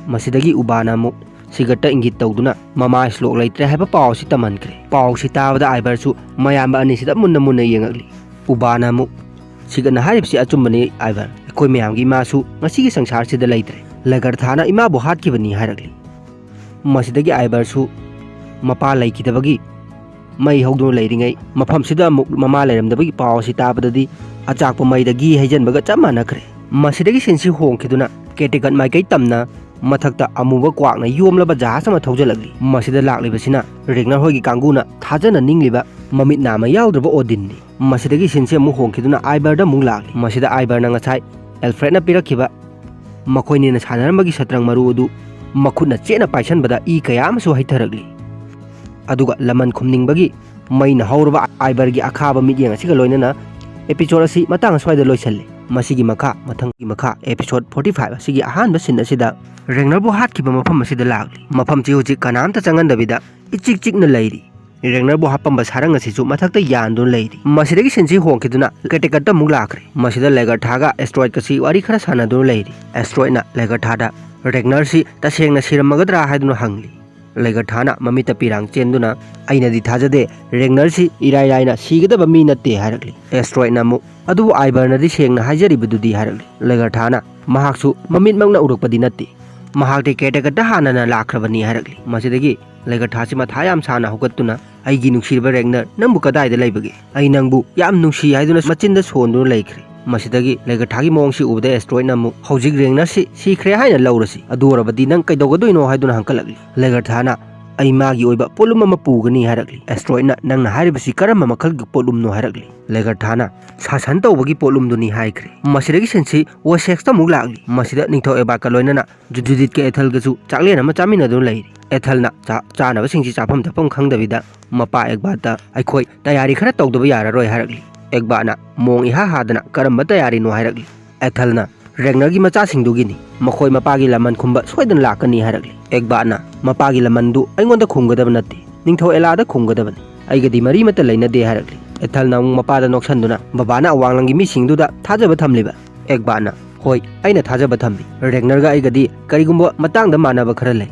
ꯃꯁꯤꯗꯒꯤ ꯎꯕꯥꯅ ꯑꯃꯨꯛ ꯁꯤꯒꯠꯇ ꯏꯪꯒꯤꯠ ꯇꯧꯗꯨꯅ ꯃꯃꯥ ꯁ꯭ꯂꯣꯛ ꯂꯩꯇ꯭ꯔꯦ ꯍꯥꯏꯕ ꯄꯥꯎ ꯑꯁꯤ ꯇꯝꯍꯟꯈ꯭ꯔꯦ꯫ ꯄꯥꯎ ꯑꯁꯤ ꯇꯥꯕꯗ ꯑꯥꯏꯕꯔꯁꯨ ꯃꯌꯥꯝꯕ ꯑꯅꯤꯁꯤꯗ ꯃꯨꯟꯅ ꯃꯨꯟꯅ ꯌꯦꯡꯉꯛꯂꯤ꯫ ꯎꯕꯥꯅ ꯑꯃꯨꯛ, "ꯁꯤꯒꯠꯅ ꯍꯥꯏꯔꯤꯕꯁꯤ ꯑꯆꯨꯝꯕꯅꯤ ꯑꯥꯏꯕꯔ꯫ ꯑꯩꯈꯣꯏ ꯃꯌꯥꯝꯒꯤ ꯏꯃꯥꯁꯨ ꯉꯁꯤꯒꯤ ꯁꯪꯁꯥꯔꯁꯤꯗ ꯂꯩꯇ꯭ꯔꯦ꯫ ꯂꯒꯔꯊꯥꯅ ꯏꯃꯥꯕꯨ ꯍꯥꯠꯈꯤꯕꯅꯤ" ꯍꯥꯏꯔꯛꯂꯤ꯫ ꯃꯁꯤꯗꯒꯤ ꯑꯥꯏꯕꯔꯁꯨ ꯃꯄꯥ ꯂꯩꯈꯤꯗꯕꯒꯤ ꯃꯩ ꯍꯧꯗꯨꯅ ꯂꯩꯔꯤꯉꯩ ꯃꯐꯝꯁꯤꯗ ꯑꯃꯨꯛ ꯃꯃꯥ ꯂꯩꯔꯝꯗꯕꯒꯤ ꯄꯥꯎ ꯑꯁꯤ ꯇꯥꯕꯗꯗꯤ ꯑꯆꯥꯛꯄ ꯃꯩꯗ ꯘꯤ ꯍꯩꯖꯤꯟꯕꯒ ꯆꯞ ꯃꯥꯟꯅꯈ꯭ꯔꯦ꯫ ꯃꯁꯤꯗꯒꯤ ꯁꯤꯟꯁꯤ ꯍꯣꯡꯈꯤꯗꯨꯅ ꯀꯦꯇꯦꯒꯠ ꯃꯥꯏꯀꯩ ꯇꯝꯅ ꯃꯊꯛꯇ ꯑꯃꯨꯕ ꯀ꯭ꯋꯥꯛꯅ ꯌꯣꯝꯂꯕ ꯖꯍꯥꯖ ꯑꯃ ꯊꯧꯖꯤꯜꯂꯛꯂꯤ꯫ ꯃꯁꯤꯗ ꯂꯥꯛꯂꯤꯕꯁꯤꯅ ꯔꯦꯒꯅꯔ ꯍꯣꯏꯒꯤ ꯀꯥꯡꯕꯨꯅ ꯊꯥꯖꯅ ꯅꯤꯡꯂꯤꯕ ꯃꯃꯤꯠ ꯅꯥꯃ ꯌꯥꯎꯗ꯭ꯔꯕ ꯑꯣꯗꯤꯟꯅꯤ꯫ ꯃꯁꯤꯗꯒꯤ ꯁꯤꯟꯁꯤ ꯑꯃꯨꯛ ꯍꯣꯡꯈꯤꯗꯨꯅ ꯑꯥꯏꯕꯔꯗ ꯑꯃꯨꯛ ꯂꯥꯛꯂꯤ꯫ ꯃꯁꯤꯗ ꯑꯥꯏꯕꯔꯅ ꯉꯁꯥꯏ ꯑꯦꯜꯐ꯭ꯔꯦꯗꯅ ꯄꯤꯔꯛꯈꯤꯕ ꯃꯈꯣꯏꯅꯤꯅ ꯁꯥꯟꯅꯔꯝꯕꯒꯤ ꯁꯇ꯭ꯔꯪ ꯃꯔꯨ ꯑꯗꯨ ꯃꯈꯨꯠꯅ ꯆꯦꯠꯅ ꯄꯥꯏꯁꯟꯕꯗ ꯏ ꯀꯌꯥ ꯑꯃꯁꯨ ꯍꯩꯊꯔꯛꯂꯤ꯫ ꯑꯗꯨꯒ ꯂꯃꯟ ꯈꯨꯝꯅꯤꯡꯕꯒꯤ ꯃꯩꯅ ꯍꯧꯔꯕ ꯑꯥꯏꯕꯔꯒꯤ ꯑꯈꯥꯕ ꯃꯤꯠꯌꯦꯡ ꯑꯁꯤꯒ ꯂꯣꯏꯅꯅ episode ꯑꯁꯤ ꯃꯇꯥꯡ ꯑꯁ꯭ꯋꯥꯏꯗ ꯂꯣꯏꯁꯜꯂꯤ꯫ ꯃꯁꯤꯒꯤ ꯃꯈꯥ, ꯃꯊꯪꯒꯤ ꯃꯈꯥ episode forty five ꯑꯁꯤꯒꯤ ꯑꯍꯥꯟꯕ scene ꯑꯁꯤꯗ ꯔꯦꯒꯅꯔꯕꯨ ꯍꯥꯠꯈꯤꯕ ꯃꯐꯝ ꯑꯁꯤꯗ ꯂꯥꯛꯂꯤ꯫ ꯃꯐꯝꯁꯤ ꯍꯧꯖꯤꯛ ꯀꯅꯥꯝꯇ ꯆꯪꯍꯟꯗꯕꯤꯗ ꯏꯆꯤꯛ ꯆꯤꯛꯅ ꯂꯩꯔꯤ꯫ ꯔꯦꯒꯅꯔꯕꯨ ꯍꯥꯞꯄꯝꯕ ꯁꯥꯔꯪ ꯑꯁꯤꯁꯨ ꯃꯊꯛꯇ ꯌꯥꯟꯗꯨꯅ ꯂꯩꯔꯤ꯫ ꯃꯁꯤꯗꯒꯤ scene ꯁꯤ ꯍꯣꯡꯈꯤꯗꯨꯅ ꯀꯦꯇꯦꯀꯠꯇ ꯑꯃꯨꯛ ꯂꯥꯛꯈ꯭ꯔꯦ꯫ ꯃꯁꯤꯗ ꯂꯦꯒꯔꯊꯥꯒ ꯑꯦꯁꯇ꯭ꯔꯣꯏꯗꯀꯁꯤ ꯋꯥꯔꯤ ꯈꯔ ꯁꯥꯟꯅꯗꯨꯅ ꯂꯩꯔꯤ꯫ ꯑꯦꯁꯇ꯭ꯔꯣꯏꯗꯅ ꯂꯦꯒꯔꯊꯥꯗ ꯔꯦꯒꯅꯔꯁꯤ ꯇꯁꯦꯡꯅ ꯁꯤꯔꯝꯃꯒꯗ꯭ꯔꯥ ꯍꯥꯏꯗꯨꯅ ꯍꯪꯂꯤ꯫ ꯂꯦꯒꯔꯊꯥꯅ ꯃꯃꯤꯠꯇ ꯄꯤꯔꯥꯡ ꯆꯦꯟꯗꯨꯅ, "ꯑꯩꯅꯗꯤ ꯊꯥꯖꯗꯦ, ꯔꯦꯒꯅꯔꯁꯤ ꯏꯔꯥꯏ ꯂꯥꯏꯅ ꯁꯤꯒꯗꯕ ꯃꯤ ꯅꯠꯇꯦ" ꯍꯥꯏꯔꯛꯂꯤ꯫ ꯑꯦꯁꯇ꯭ꯔꯣꯏꯗꯅ ꯑꯃꯨꯛ, "ꯑꯗꯨꯕꯨ ꯑꯥꯏꯕꯔꯅꯗꯤ ꯁꯦꯡꯅ ꯍꯥꯏꯖꯔꯤꯕꯗꯨꯗꯤ" ꯍꯥꯏꯔꯛꯂꯤ꯫ ꯂꯦꯒꯔꯊꯥꯅ, "ꯃꯍꯥꯛꯁꯨ ꯃꯃꯤꯠꯃꯛꯅ ꯎꯔꯛꯄꯗꯤ ꯅꯠꯇꯦ, ꯃꯍꯥꯛꯇꯤ ꯀꯦꯇꯦꯀꯠꯇ ꯍꯥꯟꯅꯅ ꯂꯥꯛꯈ꯭ꯔꯕꯅꯤ" ꯍꯥꯏꯔꯛꯂꯤ꯫ ꯃꯁꯤꯗꯒꯤ ꯂꯦꯒꯔꯊꯥꯁꯤ ꯃꯊꯥ ꯌꯥꯝ ꯁꯥꯅ ꯍꯧꯒꯠꯇꯨꯅ, "ꯑꯩꯒꯤ ꯅꯨꯡꯁꯤꯔꯕ ꯔꯦꯒꯅꯔ, ꯅꯪꯕꯨ ꯀꯗꯥꯏꯗ ꯂꯩꯕꯒꯦ? ꯑꯩ ꯅꯪꯕꯨ ꯌꯥꯝ ꯅꯨꯡꯁꯤ" ꯍꯥꯏꯗꯨꯅ ꯃꯆꯤꯟꯗ ꯁꯣꯟꯗꯨꯅ ꯂꯩꯈ꯭ꯔꯦ꯫ ꯃꯁꯤꯗꯒꯤ ꯂꯦꯒꯔꯊꯥꯒꯤ ꯃꯑꯣꯡꯁꯤ ꯎꯕꯗ ꯑꯦꯁꯇ꯭ꯔꯣꯏꯗꯅ ꯑꯃꯨꯛ, "ꯍꯧꯖꯤꯛ ꯔꯦꯒꯅꯔꯁꯤ ꯁꯤꯈ꯭ꯔꯦ ꯍꯥꯏꯅ ꯂꯧꯔꯁꯤ, ꯑꯗꯨ ꯑꯣꯏꯔꯕꯗꯤ ꯅꯪ ꯀꯩꯗꯧꯒꯗꯣꯏꯅꯣ?" ꯍꯥꯏꯗꯨꯅ ꯍꯪꯀꯠꯂꯛꯂꯤ꯫ ꯂꯦꯒꯔꯊꯥꯅ, "ꯑꯩ ꯃꯥꯒꯤ ꯑꯣꯏꯕ ꯄꯣꯠꯂꯨꯝ ꯑꯃ ꯄꯨꯒꯅꯤ" ꯍꯥꯏꯔꯛꯂꯤ꯫ ꯑꯦꯁꯇ꯭ꯔꯣꯏꯗꯅ, "ꯅꯪꯅ ꯍꯥꯏꯔꯤꯕꯁꯤ ꯀꯔꯝꯕ ꯃꯈꯜꯒꯤ ꯄꯣꯠꯂꯨꯝꯅꯣ?" ꯍꯥꯏꯔꯛꯂꯤ꯫ ꯂꯦꯒꯔꯊꯥꯅ, "ꯁꯥꯁꯟ ꯇꯧꯕꯒꯤ ꯄꯣꯠꯂꯨꯝꯗꯨꯅꯤ" ꯍꯥꯏꯈ꯭ꯔꯦ꯫ ꯃꯁꯤꯗꯒꯤ scene ꯁꯤ ꯋꯦꯁꯦꯛꯁꯇ ꯑꯃꯨꯛ ꯂꯥꯛꯂꯤ꯫ ꯃꯁꯤꯗ ꯅꯤꯡꯊꯧ ꯑꯦꯕꯥꯠꯀ ꯂꯣꯏꯅꯅ ꯖꯨꯗꯤꯠꯀ ꯑꯦꯊꯜꯒꯁꯨ ꯆꯥꯛꯂꯦꯟ ꯑꯃ ꯆꯥꯃꯤꯟꯅꯗꯨꯅ ꯂꯩꯔꯤ꯫ ꯑꯦꯊꯜꯅ ꯆꯥ-, ꯆꯥꯅꯕꯁꯤꯡꯁꯤ ꯆꯥꯐꯝ ꯊꯛꯐꯝ ꯈꯪꯗꯕꯤꯗ ꯃꯄꯥ ꯑꯦꯒꯕꯥꯠꯇ, "ꯑꯩꯈꯣꯏ ꯇꯌꯥꯔꯤ ꯈꯔ ꯇꯧꯗꯕ ꯌꯥꯔꯔꯣꯏ" ꯍꯥꯏꯔꯛꯂꯤ꯫ ꯑꯦꯒꯕꯥꯠꯅ ꯃꯑꯣꯡ ꯏꯍꯥ ꯍꯥꯗꯅ, "ꯀꯔꯝꯕ ꯇꯌꯥꯔꯤꯅꯣ?" ꯍꯥꯏꯔꯛꯂꯤ꯫ ꯑꯦꯊꯜꯅ, "ꯔꯦꯒꯅꯔꯒꯤ ꯃꯆꯥꯁꯤꯡꯗꯨꯒꯤꯅꯤ, ꯃꯈꯣꯏ ꯃꯄꯥꯒꯤ ꯂꯃꯟ ꯈꯨꯝꯕ ꯁꯣꯏꯗꯅ ꯂꯥꯛꯀꯅꯤ" ꯍꯥꯏꯔꯛꯂꯤ꯫ ꯑꯦꯒꯕꯥꯠꯅ, "ꯃꯄꯥꯒꯤ ꯂꯃꯟꯗꯨ ꯑꯩꯉꯣꯟꯗ ꯈꯨꯝꯒꯗꯕ ꯅꯠꯇꯦ, ꯅꯤꯡꯊꯧ ꯑꯦꯂꯥꯗ ꯈꯨꯝꯒꯗꯕꯅꯤ, ꯑꯩꯒꯗꯤ ꯃꯔꯤ ꯑꯃꯠꯇ ꯂꯩꯅꯗꯦ" ꯍꯥꯏꯔꯛꯂꯤ꯫ ꯑꯦꯊꯜꯅ ꯑꯃꯨꯛ ꯃꯄꯥꯗ ꯅꯣꯛꯁꯟꯗꯨꯅ, "ꯕꯕꯥꯅ ꯑꯋꯥꯡꯂꯪꯒꯤ ꯃꯤꯁꯤꯡꯗꯨꯗ ꯊꯥꯖꯕ ꯊꯝꯂꯤꯕ?" ꯑꯦꯒꯕꯥꯠꯅ, "ꯍꯣꯏ, ꯑꯩꯅ ꯊꯥꯖꯕ ꯊꯝꯃꯤ꯫ ꯔꯦꯒꯅꯔꯒ ꯑꯩꯒꯗꯤ ꯀꯔꯤꯒꯨꯝꯕ ꯃꯇꯥꯡꯗ ꯃꯥꯟꯅꯕ ꯈꯔ ꯂꯩ꯫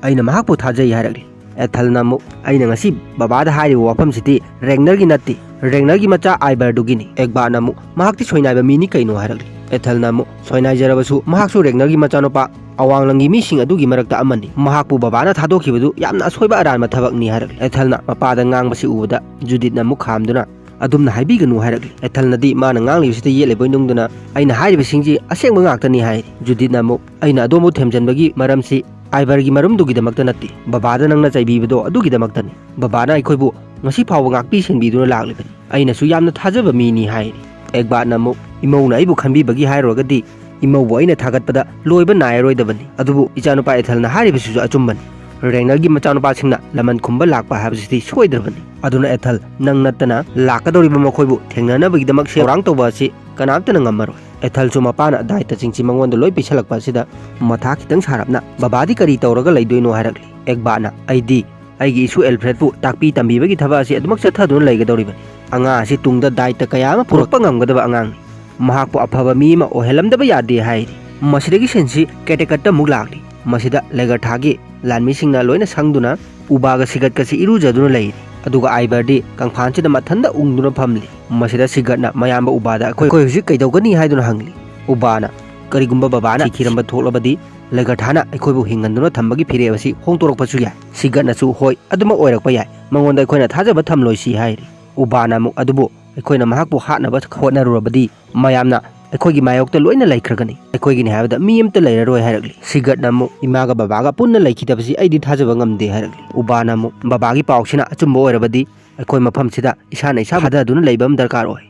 ꯑꯩꯅ ꯃꯍꯥꯛꯄꯨ ꯊꯥꯖꯩ" ꯍꯥꯏꯔꯛꯂꯤ꯫ ꯑꯦꯊꯜꯅ ꯑꯃꯨꯛ, "ꯑꯩꯅ ꯉꯁꯤ ꯕꯕꯥꯗ ꯍꯥꯏꯔꯤꯕ ꯋꯥꯐꯝꯁꯤꯗꯤ ꯔꯦꯒꯅꯔꯒꯤ ꯅꯠꯇꯦ, ꯔꯦꯒꯅꯔꯒꯤ ꯃꯆꯥ ꯑꯥꯏꯕꯔꯗꯨꯒꯤꯅꯤ"꯫ ꯑꯦꯒꯕꯥꯠꯅ ꯑꯃꯨꯛ, "ꯃꯍꯥꯛꯇꯤ ꯁꯣꯏꯅꯥꯏꯕ ꯃꯤꯅꯤ ꯀꯩꯅꯣ?" ꯍꯥꯏꯔꯛꯂꯤ꯫ ꯑꯦꯊꯜꯅ ꯑꯃꯨꯛ, "ꯁꯣꯏꯅꯥꯏꯖꯔꯕꯁꯨ ꯃꯍꯥꯛꯁꯨ ꯔꯦꯒꯅꯔꯒꯤ ꯃꯆꯥꯅꯨꯄꯥ ꯑꯋꯥꯡꯂꯪꯒꯤ ꯃꯤꯁꯤꯡ ꯑꯗꯨꯒꯤ ꯃꯔꯛꯇ ꯑꯃꯅꯤ꯫ ꯃꯍꯥꯛꯄꯨ ꯕꯕꯥꯅ ꯊꯥꯗꯣꯛꯈꯤꯕꯗꯨ ꯌꯥꯝꯅ ꯑꯁꯣꯏꯕ ꯑꯔꯥꯟꯕ ꯊꯕꯛꯅꯤ" ꯍꯥꯏꯔꯛꯂꯤ꯫ ꯑꯦꯊꯜꯅ ꯃꯄꯥꯗ ꯉꯥꯡꯕꯁꯤ ꯎꯕꯗ ꯖꯨꯗꯤꯠꯅ ꯑꯃꯨꯛ ꯈꯥꯝꯗꯨꯅ, "ꯑꯗꯨꯝꯅ ꯍꯥꯏꯕꯤꯒꯅꯨ" ꯍꯥꯏꯔꯛꯂꯤ꯫ ꯑꯦꯊꯜꯅꯗꯤ ꯃꯥꯅ ꯉꯥꯡꯂꯤꯕꯁꯤꯗ ꯌꯦꯠꯂꯤꯕꯣꯏ ꯅꯨꯡꯗꯨꯅ, "ꯑꯩꯅ ꯍꯥꯏꯔꯤꯕꯁꯤꯡꯁꯤ ꯑꯁꯦꯡꯕ ꯉꯥꯛꯇꯅꯤ" ꯍꯥꯏꯔꯤ꯫ ꯖꯨꯗꯤꯠꯅ ꯑꯃꯨꯛ, "ꯑꯩꯅ ꯑꯗꯣꯝꯕꯨ ꯊꯦꯝꯖꯤꯟꯕꯒꯤ ꯃꯔꯝꯁꯤ ꯑꯥꯏꯕꯔꯒꯤ ꯃꯔꯨꯝꯗꯨꯒꯤꯗꯃꯛꯇ ꯅꯠꯇꯦ, ꯕꯕꯥꯗ ꯅꯪꯅ ꯆꯩꯕꯤꯕꯗꯣ ꯑꯗꯨꯒꯤꯗꯃꯛꯇꯅꯤ꯫ ꯕꯕꯥꯅ ꯑꯩꯈꯣꯏꯕꯨ ꯉꯁꯤ ꯐꯥꯎꯕ ꯉꯥꯛꯄꯤ ꯁꯦꯟꯕꯤꯗꯨꯅ ꯂꯥꯛꯂꯤꯕꯅꯤ꯫ ꯑꯩꯅꯁꯨ ꯌꯥꯝꯅ ꯊꯥꯖꯕ ꯃꯤꯅꯤ" ꯍꯥꯏꯔꯤ꯫ ꯑꯦꯒꯕꯥꯠꯅ ꯑꯃꯨꯛ, "ꯏꯃꯧꯅ ꯑꯩꯕꯨ ꯈꯟꯕꯤꯕꯒꯤ ꯍꯥꯏꯔꯨꯔꯒꯗꯤ ꯏꯃꯧꯕꯨ ꯑꯩꯅ ꯊꯥꯒꯠꯄꯗ ꯂꯣꯏꯕ ꯅꯥꯏꯔꯔꯣꯏꯗꯕꯅꯤ꯫ ꯑꯗꯨꯕꯨ ꯏꯆꯥꯅꯨꯄꯥ ꯑꯦꯊꯜꯅ ꯍꯥꯏꯔꯤꯕꯁꯤꯁꯨ ꯑꯆꯨꯝꯕꯅꯤ꯫ ꯔꯦꯒꯅꯔꯒꯤ ꯃꯆꯥꯅꯨꯄꯥꯁꯤꯡꯅ ꯂꯃꯟ ꯈꯨꯝꯕ ꯂꯥꯛꯄ ꯍꯥꯏꯕꯁꯤꯗꯤ ꯁꯣꯏꯗ꯭ꯔꯕꯅꯤ꯫ ꯑꯗꯨꯅ ꯑꯦꯊꯜ, ꯅꯪ ꯅꯠꯇꯅ ꯂꯥꯛꯀꯗꯧꯔꯤꯕ ꯃꯈꯣꯏꯕꯨ ꯊꯦꯡꯅꯅꯕꯒꯤꯗꯃꯛ ꯊꯧꯔꯥꯡ ꯇꯧꯕ ꯑꯁꯤ ꯀꯅꯥꯝꯇꯅ ꯉꯝꯃꯔꯣꯏ꯫ ꯑꯦꯊꯜꯁꯨ ꯃꯄꯥꯅ ꯗꯥꯏꯇꯁꯤꯡꯁꯤ ꯃꯉꯣꯟꯗ ꯂꯣꯏ ꯄꯤꯁꯜꯂꯛꯄ ꯑꯁꯤꯗ ꯃꯊꯥ ꯈꯤꯇꯪ ꯁꯥꯔꯞꯅ, "ꯕꯕꯥꯗꯤ ꯀꯔꯤ ꯇꯧꯔꯒ ꯂꯩꯗꯣꯏꯅꯣ?" ꯍꯥꯏꯔꯛꯂꯤ꯫ ꯑꯦꯒꯕꯥꯅ, "ꯑꯩꯗꯤ ꯑꯩꯒꯤ ꯏꯁꯨ ꯑꯦꯜꯐ꯭ꯔꯦꯗꯄꯨ ꯇꯥꯛꯄꯤ ꯇꯝꯕꯤꯕꯒꯤ ꯊꯕꯛ ꯑꯁꯤ ꯑꯗꯨꯃꯛ ꯆꯠꯊꯗꯨꯅ ꯂꯩꯒꯗꯧꯔꯤꯕꯅꯤ꯫ ꯑꯉꯥꯡ ꯑꯁꯤ ꯇꯨꯡꯗ ꯗꯥꯏꯇ ꯀꯌꯥ ꯑꯃ ꯄꯨꯔꯛꯄ ꯉꯝꯒꯗꯕ ꯑꯉꯥꯡꯅꯤ꯫ ꯃꯍꯥꯛꯄꯨ ꯑꯐꯕ ꯃꯤ ꯑꯃ ꯑꯣꯏꯍꯜꯂꯝꯗꯕ ꯌꯥꯗꯦ" ꯍꯥꯏꯔꯤ꯫ ꯃꯁꯤꯗꯒꯤ ꯁꯤꯟꯁꯤ ꯀꯦꯇꯦꯀꯠꯇ ꯑꯃꯨꯛ ꯂꯥꯛꯂꯤ꯫ ꯃꯁꯤꯗ ꯂꯦꯒꯔꯊꯥꯒꯤ ꯂꯥꯟꯃꯤꯁꯤꯡꯅ ꯂꯣꯏꯅ ꯁꯪꯗꯨꯅ ꯎꯕꯥꯒ ꯁꯤꯒꯠꯀꯁꯤ ꯏꯔꯨꯖꯗꯨꯅ ꯂꯩꯔꯤ꯫ ꯑꯗꯨꯒ ꯑꯥꯏꯕꯔꯗꯤ ꯀꯪꯐꯥꯟꯁꯤꯗ ꯃꯊꯟꯗ ꯎꯪꯗꯨꯅ ꯐꯝꯂꯤ꯫ ꯃꯁꯤꯗ ꯁꯤꯒꯠꯅ ꯃꯌꯥꯝꯕ ꯎꯕꯥꯗ, "ꯑꯩꯈꯣꯏ, ꯑꯩꯈꯣꯏ ꯍꯧꯖꯤꯛ ꯀꯩꯗꯧꯒꯅꯤ?" ꯍꯥꯏꯗꯨꯅ ꯍꯪꯂꯤ꯫ ꯎꯕꯥꯅ, "ꯀꯔꯤꯒꯨꯝꯕ ꯕꯕꯥꯅ ꯁꯤꯈꯤꯔꯝꯕ ꯊꯣꯛꯂꯕꯗꯤ ꯂꯦꯒꯔꯊꯥꯅ ꯑꯩꯈꯣꯏꯕꯨ ꯍꯤꯡꯍꯟꯗꯨꯅ ꯊꯝꯕꯒꯤ ꯐꯤꯔꯦꯞ ꯑꯁꯤ ꯍꯣꯡꯗꯣꯔꯛꯄꯁꯨ ꯌꯥꯏ꯫" ꯁꯤꯒꯠꯅꯁꯨ, "ꯍꯣꯏ, ꯑꯗꯨꯃꯛ ꯑꯣꯏꯔꯛꯄ ꯌꯥꯏ꯫ ꯃꯉꯣꯟꯗ ꯑꯩꯈꯣꯏꯅ ꯊꯥꯖꯕ ꯊꯝꯂꯣꯏꯁꯤ" ꯍꯥꯏꯔꯤ꯫ ꯎꯕꯥꯅ ꯑꯃꯨꯛ, "ꯑꯗꯨꯕꯨ ꯑꯩꯈꯣꯏꯅ ꯃꯍꯥꯛꯄꯨ ꯍꯥꯠꯅꯕ ꯍꯣꯠꯅꯔꯨꯔꯕꯗꯤ ꯃꯌꯥꯝꯅ ꯑꯩꯈꯣꯏꯒꯤ ꯃꯥꯌꯣꯛꯇ ꯂꯣꯏꯅ ꯂꯩꯈ꯭ꯔꯒꯅꯤ꯫ ꯑꯩꯈꯣꯏꯒꯤꯅꯤ ꯍꯥꯏꯕꯗ ꯃꯤ ꯑꯃꯠꯇ ꯂꯩꯔꯔꯣꯏ" ꯍꯥꯏꯔꯛꯂꯤ꯫ ꯁꯤꯒꯠꯅ ꯑꯃꯨꯛ, "ꯏꯃꯥꯒ ꯕꯕꯥꯒ ꯄꯨꯟꯅ ꯂꯩꯈꯤꯗꯕꯁꯤ ꯑꯩꯗꯤ ꯊꯥꯖꯕ ꯉꯝꯗꯦ" ꯍꯥꯏꯔꯛꯂꯤ꯫ ꯎꯕꯥꯅ ꯑꯃꯨꯛ, "ꯕꯕꯥꯒꯤ ꯄꯥꯎꯁꯤꯅ ꯑꯆꯨꯝꯕ ꯑꯣꯏꯔꯕꯗꯤ ꯑꯩꯈꯣꯏ ꯃꯐꯝꯁꯤꯗ ꯏꯁꯥꯅ ꯏꯁꯥ ꯊꯥꯗꯗꯨꯅ ꯂꯩꯕ ꯑꯃ ꯗꯔꯀꯥꯔ ꯑꯣꯏ꯫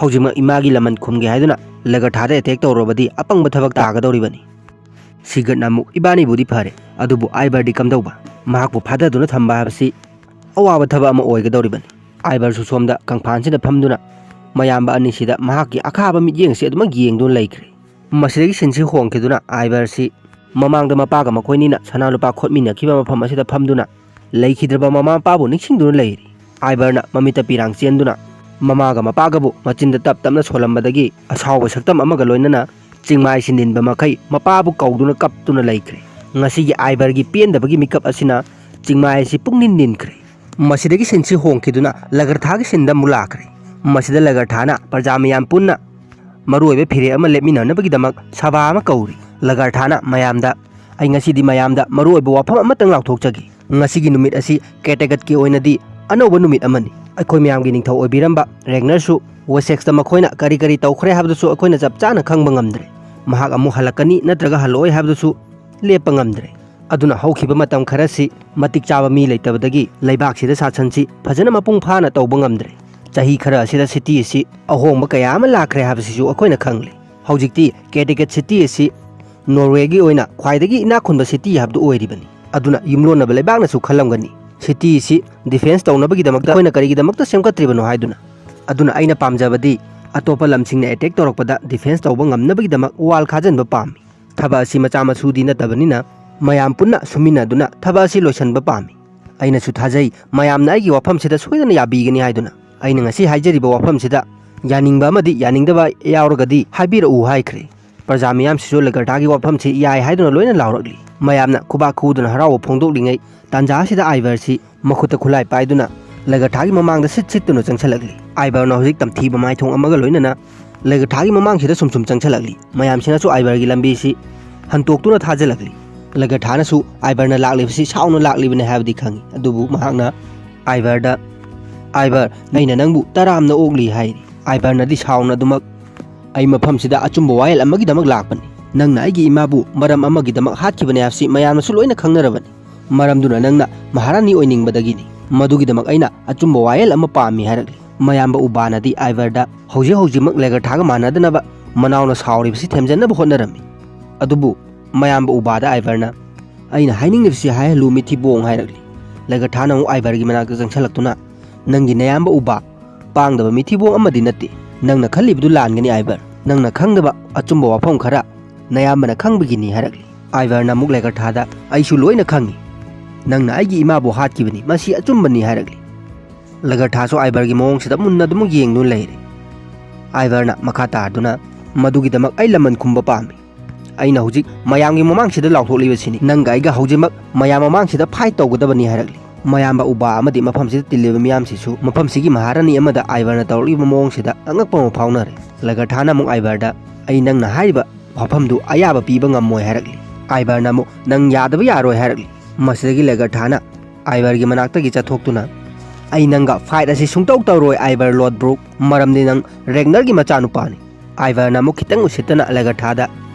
ꯍꯧꯖꯤꯛꯃꯛ ꯏꯃꯥꯒꯤ ꯂꯃꯟ ꯈꯨꯝꯒꯦ ꯍꯥꯏꯗꯨꯅ ꯂꯦꯒꯔꯊꯥꯗ ꯑꯦꯇꯦꯛ ꯇꯧꯔꯨꯔꯕꯗꯤ ꯑꯄꯪꯕ ꯊꯕꯛ ꯇꯥꯒꯗꯧꯔꯤꯕꯅꯤ꯫" ꯁꯤꯒꯠꯅ ꯑꯃꯨꯛ, "ꯏꯕꯥꯅꯤꯕꯨꯗꯤ ꯐꯔꯦ, ꯑꯗꯨꯕꯨ ꯑꯥꯏꯕꯔꯗꯤ ꯀꯝꯗꯧꯕ? ꯃꯍꯥꯛꯄꯨ ꯐꯥꯗꯗꯨꯅ ꯊꯝꯕ ꯍꯥꯏꯕꯁꯤ ꯑꯋꯥꯕ ꯊꯕꯛ ꯑꯃ ꯑꯣꯏꯒꯗꯧꯔꯤꯕꯅꯤ꯫" ꯑꯥꯏꯕꯔꯁꯨ ꯁꯣꯝꯗ ꯀꯪꯐꯥꯟꯁꯤꯗ ꯐꯝꯗꯨꯅ ꯃꯌꯥꯝꯕ ꯑꯅꯤꯁꯤꯗ ꯃꯍꯥꯛꯀꯤ ꯑꯈꯥꯕ ꯃꯤꯠꯌꯦꯡ ꯑꯁꯤ ꯑꯗꯨꯃꯛ ꯌꯦꯡꯗꯨꯅ ꯂꯩꯈ꯭ꯔꯦ꯫ ꯃꯁꯤꯗꯒꯤ ꯁꯤꯟꯁꯤ ꯍꯣꯡꯈꯤꯗꯨꯅ ꯑꯥꯏꯕꯔꯁꯤ ꯃꯃꯥꯡꯗ ꯃꯄꯥꯒ ꯃꯈꯣꯏꯅꯤꯅ ꯁꯅꯥ ꯂꯨꯄꯥ ꯈꯣꯠꯃꯤꯟꯅꯈꯤꯕ ꯃꯐꯝ ꯑꯁꯤꯗ ꯐꯝꯗꯨꯅ ꯂꯩꯈꯤꯗ꯭ꯔꯕ ꯃꯃꯥ ꯃꯄꯥꯕꯨ ꯅꯤꯡꯁꯤꯡꯗꯨꯅ ꯂꯩꯔꯤ꯫ ꯑꯥꯏꯕꯔꯅ ꯃꯃꯤꯠꯇ ꯄꯤꯔꯥꯡ ꯆꯦꯟꯗꯨꯅ ꯃꯃꯥꯒ ꯃꯄꯥꯒꯕꯨ ꯃꯆꯤꯟꯗ ꯇꯞ ꯇꯞꯅ ꯁꯣꯜꯂꯝꯕꯗꯒꯤ ꯑꯁꯥꯎꯕ ꯁꯛꯇꯝ ꯑꯃꯒ ꯂꯣꯏꯅꯅ ꯆꯤꯡꯃꯥꯏꯁꯤ ꯅꯤꯟꯕ ꯃꯈꯩ ꯃꯄꯥꯕꯨ ꯀꯧꯗꯨꯅ ꯀꯞꯇꯨꯅ ꯂꯩꯈ꯭ꯔꯦ꯫ ꯉꯁꯤꯒꯤ ꯑꯥꯏꯕꯔꯒꯤ ꯄꯦꯟꯗꯕꯒꯤ ꯃꯤꯀꯞ ꯑꯁꯤꯅ ꯆꯤꯡꯃꯥꯏ ꯑꯁꯤ ꯄꯨꯡꯅꯤꯟ ꯅꯤꯟꯈ꯭ꯔꯦ꯫ ꯃꯁꯤꯗꯒꯤ ꯁꯤꯟꯁꯤ ꯍꯣꯡꯈꯤꯗꯨꯅ ꯂꯒꯔꯊꯥꯒꯤ ꯁꯤꯟꯗ ꯑꯃꯨꯛ ꯂꯥꯛꯈ꯭ꯔꯦ꯫ ꯃꯁꯤꯗ ꯂꯒꯔꯊꯥꯅ ꯄ꯭ꯔꯖꯥ ꯃꯌꯥꯝ ꯄꯨꯟꯅ ꯃꯔꯨꯑꯣꯏꯕ ꯐꯤꯔꯦꯞ ꯑꯃ ꯂꯦꯞꯃꯤꯟꯅꯅꯕꯒꯤꯗꯃꯛ ꯁꯚꯥ ꯑꯃ ꯀꯧꯔꯤ꯫ ꯂꯒꯔꯊꯥꯅ ꯃꯌꯥꯝꯗ, "ꯑꯩ ꯉꯁꯤꯗꯤ ꯃꯌꯥꯝꯗ ꯃꯔꯨꯑꯣꯏꯕ ꯋꯥꯐꯝ ꯑꯃꯇꯪ ꯂꯥꯎꯊꯣꯛꯆꯒꯦ꯫ ꯉꯁꯤꯒꯤ ꯅꯨꯃꯤꯠ ꯑꯁꯤ ꯀꯦꯇꯦꯒꯠꯀꯤ ꯑꯣꯏꯅꯗꯤ ꯑꯅꯧꯕ ꯅꯨꯃꯤꯠ ꯑꯃꯅꯤ꯫ ꯑꯩꯈꯣꯏ ꯃꯌꯥꯝꯒꯤ ꯅꯤꯡꯊꯧ ꯑꯣꯏꯕꯤꯔꯝꯕ ꯔꯦꯒꯅꯔꯁꯨ ꯋꯦꯁꯦꯛꯁꯇ ꯃꯈꯣꯏꯅ ꯀꯔꯤ ꯀꯔꯤ ꯇꯧꯈ꯭ꯔꯦ ꯍꯥꯏꯕꯗꯨꯁꯨ ꯑꯩꯈꯣꯏꯅ ꯆꯞ ꯆꯥꯅ ꯈꯪꯕ ꯉꯝꯗ꯭ꯔꯦ꯫ ꯃꯍꯥꯛ ꯑꯃꯨꯛ ꯍꯜꯂꯛꯀꯅꯤ ꯅꯠꯇ꯭ꯔꯒ ꯍꯜꯂꯛꯑꯣꯏ ꯍꯥꯏꯕꯗꯨꯁꯨ ꯂꯦꯞꯄ ꯉꯝꯗ꯭ꯔꯦ꯫ ꯑꯗꯨꯅ ꯍꯧꯈꯤꯕ ꯃꯇꯝ ꯈꯔꯁꯤ ꯃꯇꯤꯛ ꯆꯥꯕ ꯃꯤ ꯂꯩꯇꯕꯗꯒꯤ ꯂꯩꯕꯥꯛꯁꯤꯗ ꯁꯥꯁꯟꯁꯤ ꯐꯖꯅ ꯃꯄꯨꯡ ꯐꯥꯅ ꯇꯧꯕ ꯉꯝꯗ꯭ꯔꯦ꯫ ꯆꯍꯤ ꯈꯔ ꯑꯁꯤꯗ ꯁꯤꯇꯤ ꯑꯁꯤ ꯑꯍꯣꯡꯕ ꯀꯌꯥ ꯑꯃ ꯂꯥꯛꯈ꯭ꯔꯦ ꯍꯥꯏꯕꯁꯤꯁꯨ ꯑꯩꯈꯣꯏꯅ ꯈꯪꯂꯦ꯫ ꯍꯧꯖꯤꯛꯇꯤ ꯀꯦꯇꯤꯀꯦꯠ ꯁꯤꯇꯤ ꯑꯁꯤ ꯅꯣꯔꯋꯦꯒꯤ ꯑꯣꯏꯅ ꯈ꯭ꯋꯥꯏꯗꯒꯤ ꯏꯅꯥꯛ ꯈꯨꯟꯕ ꯁꯤꯇꯤ ꯍꯥꯏꯕꯗꯨ ꯑꯣꯏꯔꯤꯕꯅꯤ꯫ ꯑꯗꯨꯅ ꯌꯨꯝꯂꯣꯟꯅꯕ ꯂꯩꯕꯥꯛꯅꯁꯨ ꯈꯜꯂꯝꯒꯅꯤ, ꯁꯤꯇꯤ ꯑꯁꯤ ꯗꯤꯐꯦꯟꯁ ꯇꯧꯅꯕꯒꯤꯗꯃꯛꯇ ꯑꯩꯈꯣꯏꯅ ꯀꯔꯤꯒꯤꯗꯃꯛꯇ ꯁꯦꯝꯒꯠꯇ꯭ꯔꯤꯕꯅꯣ ꯍꯥꯏꯗꯨꯅ꯫ ꯑꯗꯨꯅ ꯑꯩꯅ ꯄꯥꯝꯖꯕꯗꯤ ꯑꯇꯣꯞꯄ ꯂꯝꯁꯤꯡꯅ ꯑꯦꯇꯦꯛ ꯇꯧꯔꯛꯄꯗ ꯗꯤꯐꯦꯟꯁ ꯇꯧꯕ ꯉꯝꯅꯕꯒꯤꯗꯃꯛ ꯋꯥꯜ ꯈꯥꯖꯤꯟꯕ ꯄꯥꯝꯃꯤ꯫ ꯊꯕꯛ ꯑꯁꯤ ꯃꯆꯥ ꯃꯁꯨꯗꯤ ꯅꯠꯇꯕꯅꯤꯅ ꯃꯌꯥꯝ ꯄꯨꯟꯅ ꯁꯨꯃꯤꯟꯅꯗꯨꯅ ꯊꯕꯛ ꯑꯁꯤ ꯂꯣꯏꯁꯤꯟꯕ ꯄꯥꯝꯃꯤ꯫ ꯑꯩꯅꯁꯨ ꯊꯥꯖꯩ ꯃꯌꯥꯝꯅ ꯑꯩꯒꯤ ꯋꯥꯐꯝꯁꯤꯗ ꯁꯣꯏꯗꯅ ꯌꯥꯕꯤꯒꯅꯤ ꯍꯥꯏꯗꯨꯅ꯫ ꯑꯩꯅ ꯉꯁꯤ ꯍꯥꯏꯖꯔꯤꯕ ꯋꯥꯐꯝꯁꯤꯗ ꯌꯥꯅꯤꯡꯕ ꯑꯃꯗꯤ ꯌꯥꯅꯤꯡꯗꯕ ꯌꯥꯎꯔꯒꯗꯤ ꯍꯥꯏꯕꯤꯔꯛꯎ ꯍꯥꯏꯈ꯭ꯔꯦ꯫ ꯄ꯭ꯔꯖꯥ ꯃꯤꯌꯥꯝꯁꯤꯁꯨ ꯂꯦꯒꯔꯊꯥꯒꯤ ꯋꯥꯐꯝꯁꯤ ꯌꯥꯏ ꯍꯥꯏꯗꯨꯅ ꯂꯣꯏꯅ ꯂꯥꯎꯔꯛꯂꯤ꯫ ꯃꯌꯥꯝꯅ ꯈꯨꯕꯥꯛ ꯈꯨꯗꯨꯅ ꯍꯔꯥꯎꯕ ꯐꯣꯡꯗꯣꯛꯂꯤꯉꯩ ꯇꯥꯟꯖꯥ ꯑꯁꯤꯗ ꯑꯥꯏꯚꯔꯁꯤ ꯃꯈꯨꯠꯇ ꯈꯨꯠꯂꯥꯏ ꯄꯥꯏꯗꯨꯅ ꯂꯦꯒꯔꯊꯥꯒꯤ ꯃꯃꯥꯡꯗ ꯁꯤꯠ ꯁꯤꯠꯇꯨꯅ ꯆꯪꯁꯤꯜꯂꯛꯂꯤ꯫ ꯑꯥꯏꯚꯔꯅ ꯍꯧꯖꯤꯛ ꯇꯝꯊꯤꯕ ꯃꯥꯏꯊꯣꯡ ꯑꯃꯒ ꯂꯣꯏꯅꯅ ꯂꯦꯒꯔꯊꯥꯒꯤ ꯃꯃꯥꯡꯁꯤꯗ ꯁꯨꯝ ꯁꯨꯝ ꯆꯪꯁꯤꯜꯂꯛꯂꯤ꯫ ꯃꯌꯥꯝꯁꯤꯅꯁꯨ ꯑꯥꯏꯚꯔꯒꯤ ꯂꯝꯕꯤꯁꯤ ꯍꯟꯇꯣꯛꯇꯨꯅ ꯊꯥꯖꯤꯜꯂꯛꯂꯤ꯫ ꯂꯦꯒꯔꯊꯥꯅꯁꯨ ꯑꯥꯏꯚꯔꯅ ꯂꯥꯛꯂꯤꯕꯁꯤ ꯁꯥꯎꯅ ꯂꯥꯛꯂꯤꯕꯅꯤ ꯍꯥꯏꯕꯗꯤ ꯈꯪꯏ, ꯑꯗꯨꯕꯨ ꯃꯍꯥꯛꯅ ꯑꯥꯏꯚꯔꯗ, "ꯑꯥꯏꯚꯔ, ꯑꯩꯅ ꯅꯪꯕꯨ ꯇꯔꯥꯝꯅ ꯑꯣꯛꯂꯤ" ꯍꯥꯏꯔꯤ꯫ ꯑꯥꯏꯚꯔꯅꯗꯤ ꯁꯥꯎꯅ ꯑꯗꯨꯃꯛ, "ꯑꯩ ꯃꯐꯝꯁꯤꯗ ꯑꯆꯨꯝꯕ ꯋꯥꯌꯦꯜ ꯑꯃꯒꯤꯗꯃꯛ ꯂꯥꯛꯄꯅꯤ꯫ ꯅꯪꯅ ꯑꯩꯒꯤ ꯏꯃꯥꯕꯨ ꯃꯔꯝ ꯑꯃꯒꯤꯗꯃꯛ ꯍꯥꯠꯈꯤꯕꯅꯤ ꯍꯥꯏꯕꯁꯤ ꯃꯌꯥꯝꯅꯁꯨ ꯂꯣꯏꯅ ꯈꯪꯅꯔꯕꯅꯤ꯫ ꯃꯔꯝꯗꯨꯅ ꯅꯪꯅ ꯃꯍꯥꯔꯥꯅꯤ ꯑꯣꯏꯅꯤꯡꯕꯗꯒꯤꯅꯤ꯫ ꯃꯗꯨꯒꯤꯗꯃꯛ ꯑꯩꯅ ꯑꯆꯨꯝꯕ ꯋꯥꯌꯦꯜ ꯑꯃ ꯄꯥꯝꯃꯤ" ꯍꯥꯏꯔꯛꯂꯤ꯫ ꯃꯌꯥꯝꯕ ꯎꯕꯥꯅꯗꯤ ꯑꯥꯏꯚꯔꯗ ꯍꯧꯖꯤꯛ ꯍꯧꯖꯤꯛꯃꯛ ꯂꯦꯒꯔꯊꯥꯒ ꯃꯥꯟꯅꯗꯅꯕ ꯃꯅꯥꯎꯅ ꯁꯥꯎꯔꯤꯕꯁꯤ ꯊꯦꯝꯖꯤꯟꯅꯕ ꯍꯣꯠꯅꯔꯝꯃꯤ꯫ ꯑꯗꯨꯕꯨ ꯃꯌꯥꯝꯕ ꯎꯕꯥꯗ ꯑꯥꯏꯚꯔꯅ, "ꯑꯩꯅ ꯍꯥꯏꯅꯤꯡꯂꯤꯕꯁꯤ ꯍꯥꯏꯍꯜꯂꯨ, ꯃꯤꯊꯤꯕꯣꯡ" ꯍꯥꯏꯔꯛꯂꯤ꯫ ꯂꯦꯒꯔꯊꯥꯅ ꯑꯃꯨꯛ ꯑꯥꯏꯚꯔꯒꯤ ꯃꯅꯥꯛꯇ ꯆꯪꯁꯤꯜꯂꯛꯇꯨꯅ, "ꯅꯪꯒꯤ ꯅꯌꯥꯝꯕ ꯎꯕꯥ ꯄꯥꯡꯗꯕ ꯃꯤꯊꯤꯕꯣꯡ ꯑꯃꯗꯤ ꯅꯠꯇꯦ꯫ ꯅꯪꯅ ꯈꯜꯂꯤꯕꯗꯨ ꯂꯥꯟꯒꯅꯤ ꯑꯥꯏꯚꯔ꯫ ꯅꯪꯅ ꯈꯪꯗꯕ ꯑꯆꯨꯝꯕ ꯋꯥꯐꯝ ꯈꯔ ꯅꯌꯥꯝꯕꯅ ꯈꯪꯕꯒꯤꯅꯤ" ꯍꯥꯏꯔꯛꯂꯤ꯫ ꯑꯥꯏꯚꯔꯅ ꯑꯃꯨꯛ ꯂꯦꯒꯔꯊꯥꯗ, "ꯑꯩꯁꯨ ꯂꯣꯏꯅ ꯈꯪꯏ꯫ ꯅꯪꯅ ꯑꯩꯒꯤ ꯏꯃꯥꯕꯨ ꯍꯥꯠꯈꯤꯕꯅꯤ, ꯃꯁꯤ ꯑꯆꯨꯝꯕꯅꯤ" ꯍꯥꯏꯔꯛꯂꯤ꯫ ꯂꯦꯒꯔꯊꯥꯁꯨ ꯑꯥꯏꯚꯔꯒꯤ ꯃꯑꯣꯡꯁꯤꯗ ꯃꯨꯟꯅ ꯑꯗꯨꯃꯛ ꯌꯦꯡꯗꯨꯅ ꯂꯩꯔꯦ꯫ ꯑꯥꯏꯚꯔꯅ ꯃꯈꯥ ꯇꯥꯗꯨꯅ, "ꯃꯗꯨꯒꯤꯗꯃꯛ ꯑꯩ ꯂꯃꯟ ꯈꯨꯝꯕ ꯄꯥꯝꯃꯤ꯫ ꯑꯩꯅ ꯍꯧꯖꯤꯛ ꯃꯌꯥꯝꯒꯤ ꯃꯃꯥꯡꯁꯤꯗ ꯂꯥꯎꯊꯣꯛꯂꯤꯕꯁꯤꯅꯤ, ꯅꯪꯒ ꯑꯩꯒ ꯍꯧꯖꯤꯛꯃꯛ ꯃꯌꯥꯝ ꯃꯃꯥꯡꯁꯤꯗ ꯐꯥꯏꯠ ꯇꯧꯒꯗꯕꯅꯤ" ꯍꯥꯏꯔꯛꯂꯤ꯫ ꯃꯌꯥꯝꯕ ꯎꯕꯥ ꯑꯃꯗꯤ ꯃꯐꯝꯁꯤꯗ ꯇꯤꯜꯂꯤꯕ ꯃꯤꯌꯥꯝꯁꯤꯁꯨ ꯃꯐꯝꯁꯤꯒꯤ ꯃꯍꯥꯔꯥꯅꯤ ꯑꯃꯗ ꯑꯥꯏꯚꯔꯅ ꯇꯧꯔꯛꯂꯤꯕ ꯃꯑꯣꯡꯁꯤꯗ ꯑꯉꯛꯄ ꯑꯃ ꯐꯥꯎꯅꯔꯦ꯫ ꯂꯦꯒꯔꯊꯥꯅ ꯑꯃꯨꯛ ꯑꯥꯏꯚꯔꯗ, "ꯑꯩ ꯅꯪꯅ ꯍꯥꯏꯔꯤꯕ ꯋꯥꯐꯝꯗꯨ ꯑꯌꯥꯕ ꯄꯤꯕ ꯉꯝꯃꯣꯏ" ꯍꯥꯏꯔꯛꯂꯤ꯫ ꯑꯥꯏꯚꯔꯅ ꯑꯃꯨꯛ, "ꯅꯪ ꯌꯥꯗꯕ ꯌꯥꯔꯣꯏ" ꯍꯥꯏꯔꯛꯂꯤ꯫ ꯃꯁꯤꯗꯒꯤ ꯂꯦꯒꯔꯊꯥꯅ ꯑꯥꯏꯚꯔꯒꯤ ꯃꯅꯥꯛꯇꯒꯤ ꯆꯠꯊꯣꯛꯇꯨꯅ, "ꯑꯩ ꯅꯪꯒ ꯐꯥꯏꯠ ꯑꯁꯤ ꯁꯨꯡꯇꯧ ꯇꯧꯔꯣꯏ, ꯑꯥꯏꯚꯔ ꯂꯣꯗꯕ꯭ꯔꯨꯛ, ꯃꯔꯝꯗꯤ ꯅꯪ ꯔꯦꯒꯅꯔꯒꯤ ꯃꯆꯥꯅꯨꯄꯥꯅꯤ"꯫ ꯑꯥꯏꯚꯔꯅ ꯑꯃꯨꯛ ꯈꯤꯇꯪ ꯎꯁꯤꯠꯇꯅ ꯂꯦꯒꯔꯊꯥꯗ,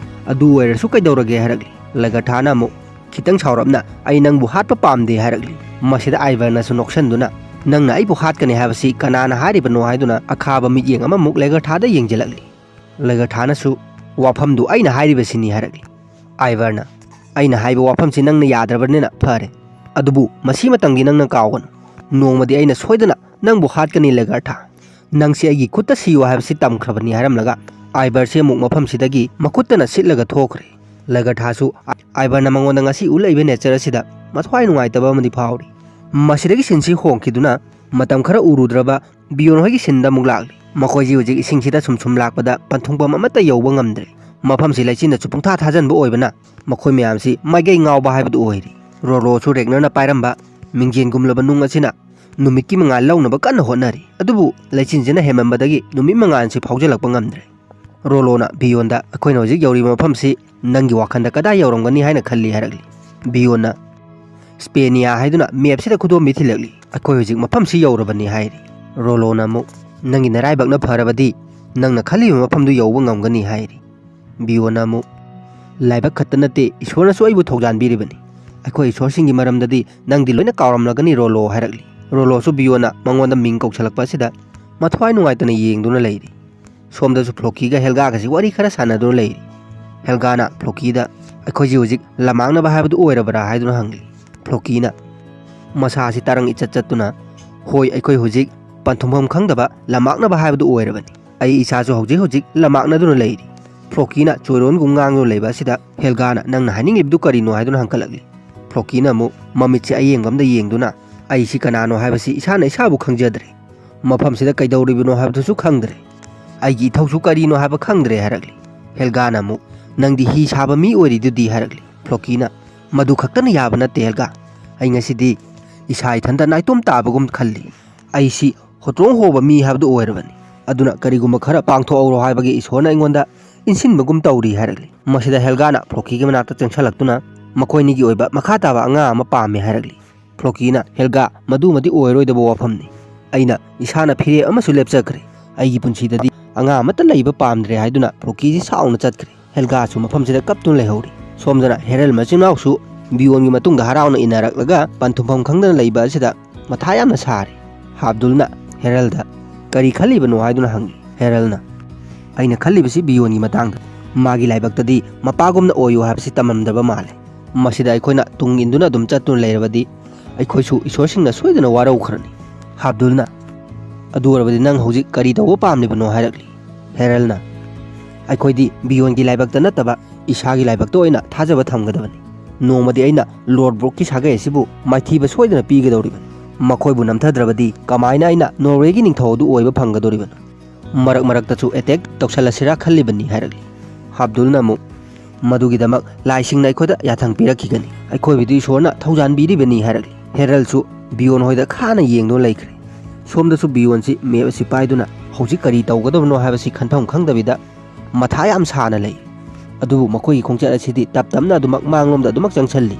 "ꯑꯗꯨ ꯑꯣꯏꯔꯁꯨ ꯀꯩꯗꯧꯔꯒꯦ?" ꯍꯥꯏꯔꯛꯂꯤ꯫ ꯂꯦꯒꯔꯊꯥꯅ ꯑꯃꯨꯛ ꯈꯤꯇꯪ ꯁꯥꯎꯔꯞꯅ, "ꯑꯩ ꯅꯪꯕꯨ ꯍꯥꯠꯄ ꯄꯥꯝꯗꯦ" ꯍꯥꯏꯔꯛꯂꯤ꯫ ꯃꯁꯤꯗ ꯑꯥꯏꯚꯔꯅꯁꯨ ꯅꯣꯛꯁꯟꯗꯨꯅ, "ꯅꯪꯅ ꯑꯩꯕꯨ ꯍꯥꯠꯀꯅꯤ ꯍꯥꯏꯕꯁꯤ ꯀꯅꯥꯅ ꯍꯥꯏꯔꯤꯕꯅꯣ?" ꯍꯥꯏꯗꯨꯅ ꯑꯈꯥꯕ ꯃꯤꯠꯌꯦꯡ ꯑꯃꯃꯨꯛ ꯂꯦꯒꯔꯊꯥꯗ ꯌꯦꯡꯁꯤꯜꯂꯛꯂꯤ꯫ ꯂꯩꯒꯔꯊꯥꯅꯁꯨ, "ꯋꯥꯐꯝꯗꯨ ꯑꯩꯅ ꯍꯥꯏꯔꯤꯕꯁꯤꯅꯤ" ꯍꯥꯏꯔꯛꯂꯤ꯫ ꯑꯥꯏꯚꯔꯅ, "ꯑꯩꯅ ꯍꯥꯏꯕ ꯋꯥꯐꯝꯁꯤ ꯅꯪꯅ ꯌꯥꯗ꯭ꯔꯕꯅꯤꯅ ꯐꯔꯦ, ꯑꯗꯨꯕꯨ ꯃꯁꯤꯃꯇꯪꯗꯤ ꯅꯪꯅ ꯀꯥꯎꯒꯅꯨ, ꯅꯣꯡꯃꯗꯤ ꯑꯩꯅ ꯁꯣꯏꯗꯅ ꯅꯪꯕꯨ ꯍꯥꯠꯀꯅꯤ ꯂꯩꯒꯔꯊꯥ꯫ ꯅꯪꯁꯤ ꯑꯩꯒꯤ ꯈꯨꯠꯇ ꯁꯤꯌꯨ ꯍꯥꯏꯕꯁꯤ ꯇꯝꯈ꯭ꯔꯕꯅꯤ" ꯍꯥꯏꯔꯝꯂꯒ ꯑꯥꯏꯚꯔꯁꯤ ꯑꯃꯨꯛ ꯃꯐꯝꯁꯤꯗꯒꯤ ꯃꯈꯨꯠꯇꯅ ꯁꯤꯠꯂꯒ ꯊꯣꯛꯈ꯭ꯔꯦ꯫ ꯂꯩꯒꯔꯊꯥꯁꯨ ꯑꯥꯏꯚꯔꯅ ꯃꯉꯣꯟꯗ ꯉꯁꯤ ꯎꯠꯂꯛꯏꯕ ꯅꯦꯆꯔ ꯑꯁꯤꯗ ꯃꯊ꯭ꯋꯥꯏ ꯅꯨꯡꯉꯥꯏꯇꯕ ꯑꯃꯗꯤ ꯐꯥꯎꯔꯤ꯫ ꯃꯁꯤꯗꯒꯤ ꯁꯤꯟꯁꯤ ꯍꯣꯡꯈꯤꯗꯨꯅ ꯃꯇꯝ ꯈꯔ ꯎꯔꯨꯗ꯭ꯔꯕ ꯕꯤꯌꯣꯟ ꯍꯣꯏꯒꯤ ꯁꯤꯟꯗ ꯑꯃꯨꯛ ꯂꯥꯛꯂꯤ꯫ ꯃꯈꯣꯏꯁꯤ ꯍꯧꯖꯤꯛ ꯏꯁꯤꯡꯁꯤꯗ ꯁꯨꯝ ꯁꯨꯝ ꯂꯥꯛꯄꯗ ꯄꯟꯊꯨꯡꯐꯝ ꯑꯃꯠꯇ ꯌꯧꯕ ꯉꯝꯗ꯭ꯔꯦ꯫ ꯃꯐꯝꯁꯤ ꯂꯩꯆꯤꯟꯅ ꯆꯨꯞꯄꯨꯡꯊꯥ ꯊꯥꯖꯤꯟꯕ ꯑꯣꯏꯕꯅ ꯃꯈꯣꯏ ꯃꯌꯥꯝꯁꯤ ꯃꯥꯏꯀꯩ ꯉꯥꯎꯕ ꯍꯥꯏꯕꯗꯨ ꯑꯣꯏꯔꯤ꯫ ꯔꯣꯂꯣꯁꯨ ꯔꯦꯒꯅꯔꯅ ꯄꯥꯏꯔꯝꯕ ꯃꯤꯡꯖꯦꯜꯒꯨꯝꯂꯕ ꯅꯨꯡ ꯑꯁꯤꯅ ꯅꯨꯃꯤꯠꯀꯤ ꯃꯉꯥꯜ ꯂꯧꯅꯕ ꯀꯟꯅ ꯍꯣꯠꯅꯔꯤ꯫ ꯑꯗꯨꯕꯨ ꯂꯩꯆꯤꯟꯁꯤꯅ ꯍꯦꯟꯃꯟꯕꯗꯒꯤ ꯅꯨꯃꯤꯠ ꯃꯉꯥꯜꯁꯤ ꯐꯥꯎꯖꯤꯜꯂꯛꯄ ꯉꯝꯗ꯭ꯔꯦ꯫ ꯔꯣꯂꯣꯅ ꯕꯤꯌꯣꯟꯗ, "ꯑꯩꯈꯣꯏꯅ ꯍꯧꯖꯤꯛ ꯌꯧꯔꯤꯕ ꯃꯐꯝꯁꯤ ꯅꯪꯒꯤ ꯋꯥꯈꯜꯗ ꯀꯗꯥꯏ ꯌꯧꯔꯝꯒꯅꯤ ꯍꯥꯏꯅ ꯈꯜꯂꯤ?" ꯍꯥꯏꯔꯛꯂꯤ꯫ ꯕꯤꯌꯣꯟꯅ, "ꯁ꯭ꯄꯦꯅꯤꯌꯥ" ꯍꯥꯏꯗꯨꯅ ꯃꯦꯞꯁꯤꯗ ꯈꯨꯗꯣꯝꯕꯤ ꯊꯤꯜꯂꯛꯂꯤ꯫ "ꯑꯩꯈꯣꯏ ꯍꯧꯖꯤꯛ ꯃꯐꯝꯁꯤ ꯌꯧꯔꯕꯅꯤ" ꯍꯥꯏꯔꯤ꯫ ꯔꯣꯂꯣꯅ ꯑꯃꯨꯛ, "ꯅꯪꯒꯤ ꯅꯔꯥꯏꯕꯛꯅ ꯐꯔꯕꯗꯤ ꯅꯪꯅ ꯈꯜꯂꯤꯕ ꯃꯐꯝꯗꯨ ꯌꯧꯕ ꯉꯝꯒꯅꯤ" ꯍꯥꯏꯔꯤ꯫ ꯕꯤꯌꯣꯟꯅ ꯑꯃꯨꯛ, "ꯂꯥꯏꯕꯛ ꯈꯛꯇ ꯅꯠꯇꯦ, ꯏꯁꯣꯔꯅꯁꯨ ꯑꯩꯕꯨ ꯊꯧꯖꯥꯟꯕꯤꯔꯤꯕꯅꯤ꯫ ꯑꯩꯈꯣꯏ ꯏꯁꯣꯔꯁꯤꯡꯒꯤ ꯃꯔꯝꯗꯗꯤ ꯅꯪꯗꯤ ꯂꯣꯏꯅ ꯀꯥꯎꯔꯝꯂꯒꯅꯤ ꯔꯣꯂꯣ" ꯍꯥꯏꯔꯛꯂꯤ꯫ ꯔꯣꯂꯣꯁꯨ ꯕꯤꯌꯣꯟꯅ ꯃꯉꯣꯟꯗ ꯃꯤꯡ ꯀꯧꯁꯜꯂꯛꯄ ꯑꯁꯤꯗ ꯃꯊ꯭ꯋꯥꯏ ꯅꯨꯡꯉꯥꯏꯇꯅ ꯌꯦꯡꯗꯨꯅ ꯂꯩꯔꯤ꯫ ꯁꯣꯝꯗꯁꯨ ꯐ꯭ꯂꯣꯀꯤꯒ ꯍꯦꯜꯒꯥꯒꯁꯤ ꯋꯥꯔꯤ ꯈꯔ ꯁꯥꯟꯅꯗꯨꯅ ꯂꯩꯔꯤ꯫ ꯍꯦꯜꯒꯥꯅ ꯐ꯭ꯂꯣꯀꯤꯗ, "ꯑꯩꯈꯣꯏꯁꯤ ꯍꯧꯖꯤꯛ ꯂꯝꯃꯥꯡꯅꯕ ꯍꯥꯏꯕꯗꯨ ꯑꯣꯏꯔꯕ꯭ꯔꯥ?" ꯍꯥꯏꯗꯨꯅ ꯍꯪꯂꯤ꯫ ꯐ꯭ꯂꯣꯀꯤꯅ ꯃꯁꯥꯁꯤ ꯇꯔꯪ ꯏꯆꯠ ꯆꯠꯇꯨꯅ, "ꯍꯣꯏ, ꯑꯩꯈꯣꯏ ꯍꯧꯖꯤꯛ ꯄꯟꯊꯨꯡꯐꯝ ꯈꯪꯗꯕ ꯂꯝꯃꯥꯡꯅꯕ ꯍꯥꯏꯕꯗꯨ ꯑꯣꯏꯔꯕꯅꯤ꯫ ꯑꯩ ꯏꯁꯥꯁꯨ ꯍꯧꯖꯤꯛ ꯍꯧꯖꯤꯛ ꯂꯝꯃꯥꯡꯅꯗꯨꯅ ꯂꯩꯔꯤ꯫" ꯐ꯭ꯂꯣꯀꯤꯅ ꯆꯣꯏꯔꯣꯟꯒꯨꯝ ꯉꯥꯡꯗꯨꯅ ꯂꯩꯕ ꯑꯁꯤꯗ ꯍꯦꯜꯒꯥꯅ, "ꯅꯪꯅ ꯍꯥꯏꯅꯤꯡꯂꯤꯕꯗꯨ ꯀꯔꯤꯅꯣ?" ꯍꯥꯏꯗꯨꯅ ꯍꯪꯀꯠꯂꯛꯂꯤ꯫ ꯐ꯭ꯂꯣꯀꯤꯅ ꯑꯃꯨꯛ ꯃꯃꯤꯠꯁꯤ ꯑꯌꯦꯡꯕ ꯑꯃꯗ ꯌꯦꯡꯗꯨꯅ, "ꯑꯩꯁꯤ ꯀꯅꯥꯅꯣ ꯍꯥꯏꯕꯁꯤ ꯏꯁꯥꯅ ꯏꯁꯥꯕꯨ ꯈꯪꯖꯗ꯭ꯔꯦ꯫ ꯃꯐꯝꯁꯤꯗ ꯀꯩꯗꯧꯔꯤꯕꯅꯣ ꯍꯥꯏꯕꯗꯨꯁꯨ ꯈꯪꯗ꯭ꯔꯦ꯫ ꯑꯩꯒꯤ ꯏꯊꯧꯁꯨ ꯀꯔꯤꯅꯣ ꯍꯥꯏꯕ ꯈꯪꯗ꯭ꯔꯦ" ꯍꯥꯏꯔꯛꯂꯤ꯫ ꯍꯦꯜꯒꯥꯅ ꯑꯃꯨꯛ, "ꯅꯪꯗꯤ ꯍꯤ ꯁꯥꯕ ꯃꯤ ꯑꯣꯏꯔꯤꯗꯨꯗꯤ?" ꯍꯥꯏꯔꯛꯂꯤ꯫ ꯐ꯭ꯂꯣꯀꯤꯅ, "ꯃꯗꯨ ꯈꯛꯇꯅ ꯌꯥꯕ ꯅꯠꯇꯦ ꯍꯦꯜꯒꯥ꯫ ꯑꯩ ꯉꯁꯤꯗꯤ ꯏꯁꯥ ꯏꯊꯟꯇ ꯅꯥꯏꯇꯣꯝ ꯇꯥꯕꯒꯨꯝ ꯈꯜꯂꯤ꯫ ꯑꯩꯁꯤ ꯍꯣꯇ꯭ꯔꯣꯡ ꯍꯣꯕ ꯃꯤ ꯍꯥꯏꯕꯗꯨ ꯑꯣꯏꯔꯕꯅꯤ꯫ ꯑꯗꯨꯅ ꯀꯔꯤꯒꯨꯝꯕ ꯈꯔ ꯄꯥꯡꯊꯣꯛꯍꯧꯔꯣ ꯍꯥꯏꯕꯒꯤ ꯏꯁꯣꯔꯅ ꯑꯩꯉꯣꯟꯗ ꯏꯟꯁꯤꯟꯕꯒꯨꯝ ꯇꯧꯔꯤ" ꯍꯥꯏꯔꯛꯂꯤ꯫ ꯃꯁꯤꯗ ꯍꯦꯜꯒꯥꯅ ꯐ꯭ꯂꯣꯀꯤꯒꯤ ꯃꯅꯥꯛꯇ ꯆꯪꯁꯜꯂꯛꯇꯨꯅ, "ꯃꯈꯣꯏꯅꯤꯒꯤ ꯑꯣꯏꯕ ꯃꯈꯥ ꯇꯥꯕ ꯑꯉꯥꯡ ꯑꯃ ꯄꯥꯝꯃꯤ" ꯍꯥꯏꯔꯛꯂꯤ꯫ ꯐ꯭ꯂꯣꯀꯤꯅ, "ꯍꯦꯜꯒꯥ, ꯃꯗꯨꯃꯗꯤ ꯑꯣꯏꯔꯣꯏꯗꯕ ꯋꯥꯐꯝꯅꯤ꯫ ꯑꯩꯅ ꯏꯁꯥꯅ ꯐꯤꯔꯦꯞ ꯑꯃꯁꯨ ꯂꯦꯞꯆꯈ꯭ꯔꯦ꯫ ꯑꯩꯒꯤ ꯄꯨꯟꯁꯤꯗꯗꯤ ꯑꯉꯥꯡ ꯑꯃꯠꯇ ꯂꯩꯕ ꯄꯥꯝꯗ꯭ꯔꯦ" ꯍꯥꯏꯗꯨꯅ ꯐ꯭ꯂꯣꯀꯤꯁꯤ ꯁꯥꯎꯅ ꯆꯠꯈ꯭ꯔꯦ꯫ ꯍꯦꯜꯒꯥꯁꯨ ꯃꯐꯝꯁꯤꯗ ꯀꯞꯇꯨꯅ ꯂꯩꯍꯧꯔꯤ꯫ ꯁꯣꯝꯗꯅ ꯍꯦꯔꯜ ꯃꯆꯤꯟꯅꯥꯎꯁꯨ ꯕꯤꯌꯣꯟꯒꯤ ꯃꯇꯨꯡꯗ ꯍꯔꯥꯎꯅ ꯏꯟꯅꯔꯛꯂꯒ ꯄꯟꯊꯨꯡꯐꯝ ꯈꯪꯗꯅ ꯂꯩꯕ ꯑꯁꯤꯗ ꯃꯊꯥ ꯌꯥꯝꯅ ꯁꯥꯔꯤ꯫ ꯍꯥꯕꯗꯨꯜꯅ ꯍꯦꯔꯜꯗ, "ꯀꯔꯤ ꯈꯜꯂꯤꯕꯅꯣ?" ꯍꯥꯏꯗꯨꯅ ꯍꯪꯉꯤ꯫ ꯍꯦꯔꯜꯅ, ꯑꯩꯅ ꯈꯜꯂꯤꯕꯁꯤ ꯕꯤꯌꯣꯟꯒꯤ ꯃꯇꯥꯡꯗ꯫ ꯃꯥꯒꯤ ꯂꯥꯏꯕꯛꯇꯗꯤ ꯃꯄꯥꯒꯨꯝꯅ ꯑꯣꯏꯌꯨ ꯍꯥꯏꯕꯁꯤ ꯇꯝꯃꯝꯗꯕ ꯃꯥꯜꯂꯦ꯫ ꯃꯁꯤꯗ ꯑꯩꯈꯣꯏꯅ ꯇꯨꯡ ꯏꯟꯗꯨꯅ ꯑꯗꯨꯝ ꯆꯠꯇꯨꯅ ꯂꯩꯔꯕꯗꯤ ꯑꯩꯈꯣꯏꯁꯨ ꯏꯁꯣꯔꯁꯤꯡꯅ ꯁꯣꯏꯗꯅ ꯋꯥꯔꯧꯈ꯭ꯔꯅꯤ꯫ ꯍꯥꯞꯗꯨꯜꯅ, "ꯑꯗꯨ ꯑꯣꯏꯔꯕꯗꯤ ꯅꯪ ꯍꯧꯖꯤꯛ ꯀꯔꯤ ꯇꯧꯕ ꯄꯥꯝꯂꯤꯕꯅꯣ?" ꯍꯥꯏꯔꯛꯂꯤ꯫ ꯍꯦꯔꯜꯅ, "ꯑꯩꯈꯣꯏꯗꯤ ꯕꯤꯌꯣꯟꯒꯤ ꯂꯥꯏꯕꯛꯇ ꯅꯠꯇꯕ ꯏꯁꯥꯒꯤ ꯂꯥꯏꯕꯛꯇ ꯑꯣꯏꯅ ꯊꯥꯖꯕ ꯊꯝꯒꯗꯕꯅꯤ꯫ ꯅꯣꯡꯃꯗꯤ ꯑꯩꯅ ꯂꯣꯔꯗ ꯕ꯭ꯔꯣꯛꯀꯤ ꯁꯥꯒꯩ ꯑꯁꯤꯕꯨ ꯃꯥꯏꯊꯤꯕ ꯁꯣꯏꯗꯅ ꯄꯤꯒꯗꯧꯔꯤꯕꯅꯤ꯫ ꯃꯈꯣꯏꯕꯨ ꯅꯝꯊꯗ꯭ꯔꯕꯗꯤ ꯀꯃꯥꯏꯅ ꯑꯩꯅ ꯅꯣꯔꯋꯦꯒꯤ ꯅꯤꯡꯊꯧ ꯑꯗꯨ ꯑꯣꯏꯕ ꯐꯪꯒꯗꯧꯔꯤꯕꯅꯣ? ꯃꯔꯛ ꯃꯔꯛꯇꯁꯨ ꯑꯦꯇꯦꯛ ꯇꯧꯁꯜꯂꯁꯤꯔꯥ ꯈꯜꯂꯤꯕꯅꯤ" ꯍꯥꯏꯔꯛꯂꯤ꯫ ꯍꯥꯞꯗꯨꯜꯅ ꯑꯃꯨꯛ, "ꯃꯗꯨꯒꯤꯗꯃꯛ ꯂꯥꯏꯁꯤꯡꯅ ꯑꯩꯈꯣꯏꯗ ꯌꯥꯊꯪ ꯄꯤꯔꯛꯈꯤꯒꯅꯤ꯫ ꯑꯩꯈꯣꯏꯕꯨꯗꯤ ꯏꯁꯣꯔꯅ ꯊꯧꯖꯥꯟꯕꯤꯔꯤꯕꯅꯤ" ꯍꯥꯏꯔꯛꯂꯤ꯫ ꯍꯦꯔꯜꯁꯨ ꯕꯤꯌꯣꯟ ꯍꯣꯏꯗ ꯈꯥꯅ ꯌꯦꯡꯗꯨꯅ ꯂꯩꯈ꯭ꯔꯦ꯫ ꯁꯣꯝꯗꯁꯨ ꯕꯤꯌꯣꯟꯁꯤ ꯃꯦꯞ ꯑꯁꯤ ꯄꯥꯏꯗꯨꯅ ꯍꯧꯖꯤꯛ ꯀꯔꯤ ꯇꯧꯒꯗꯕꯅꯣ ꯍꯥꯏꯕꯁꯤ ꯈꯟꯐꯝ ꯈꯪꯗꯕꯤꯗ ꯃꯊꯥ ꯌꯥꯝ ꯁꯥꯅ ꯂꯩ꯫ ꯑꯗꯨꯕꯨ ꯃꯈꯣꯏꯒꯤ ꯈꯣꯡꯆꯠ ꯑꯁꯤꯗꯤ ꯇꯞ ꯇꯞꯅ ꯑꯗꯨꯃꯛ ꯃꯥꯡꯂꯣꯝꯗ ꯑꯗꯨꯃꯛ ꯆꯪꯁꯤꯜꯂꯤ꯫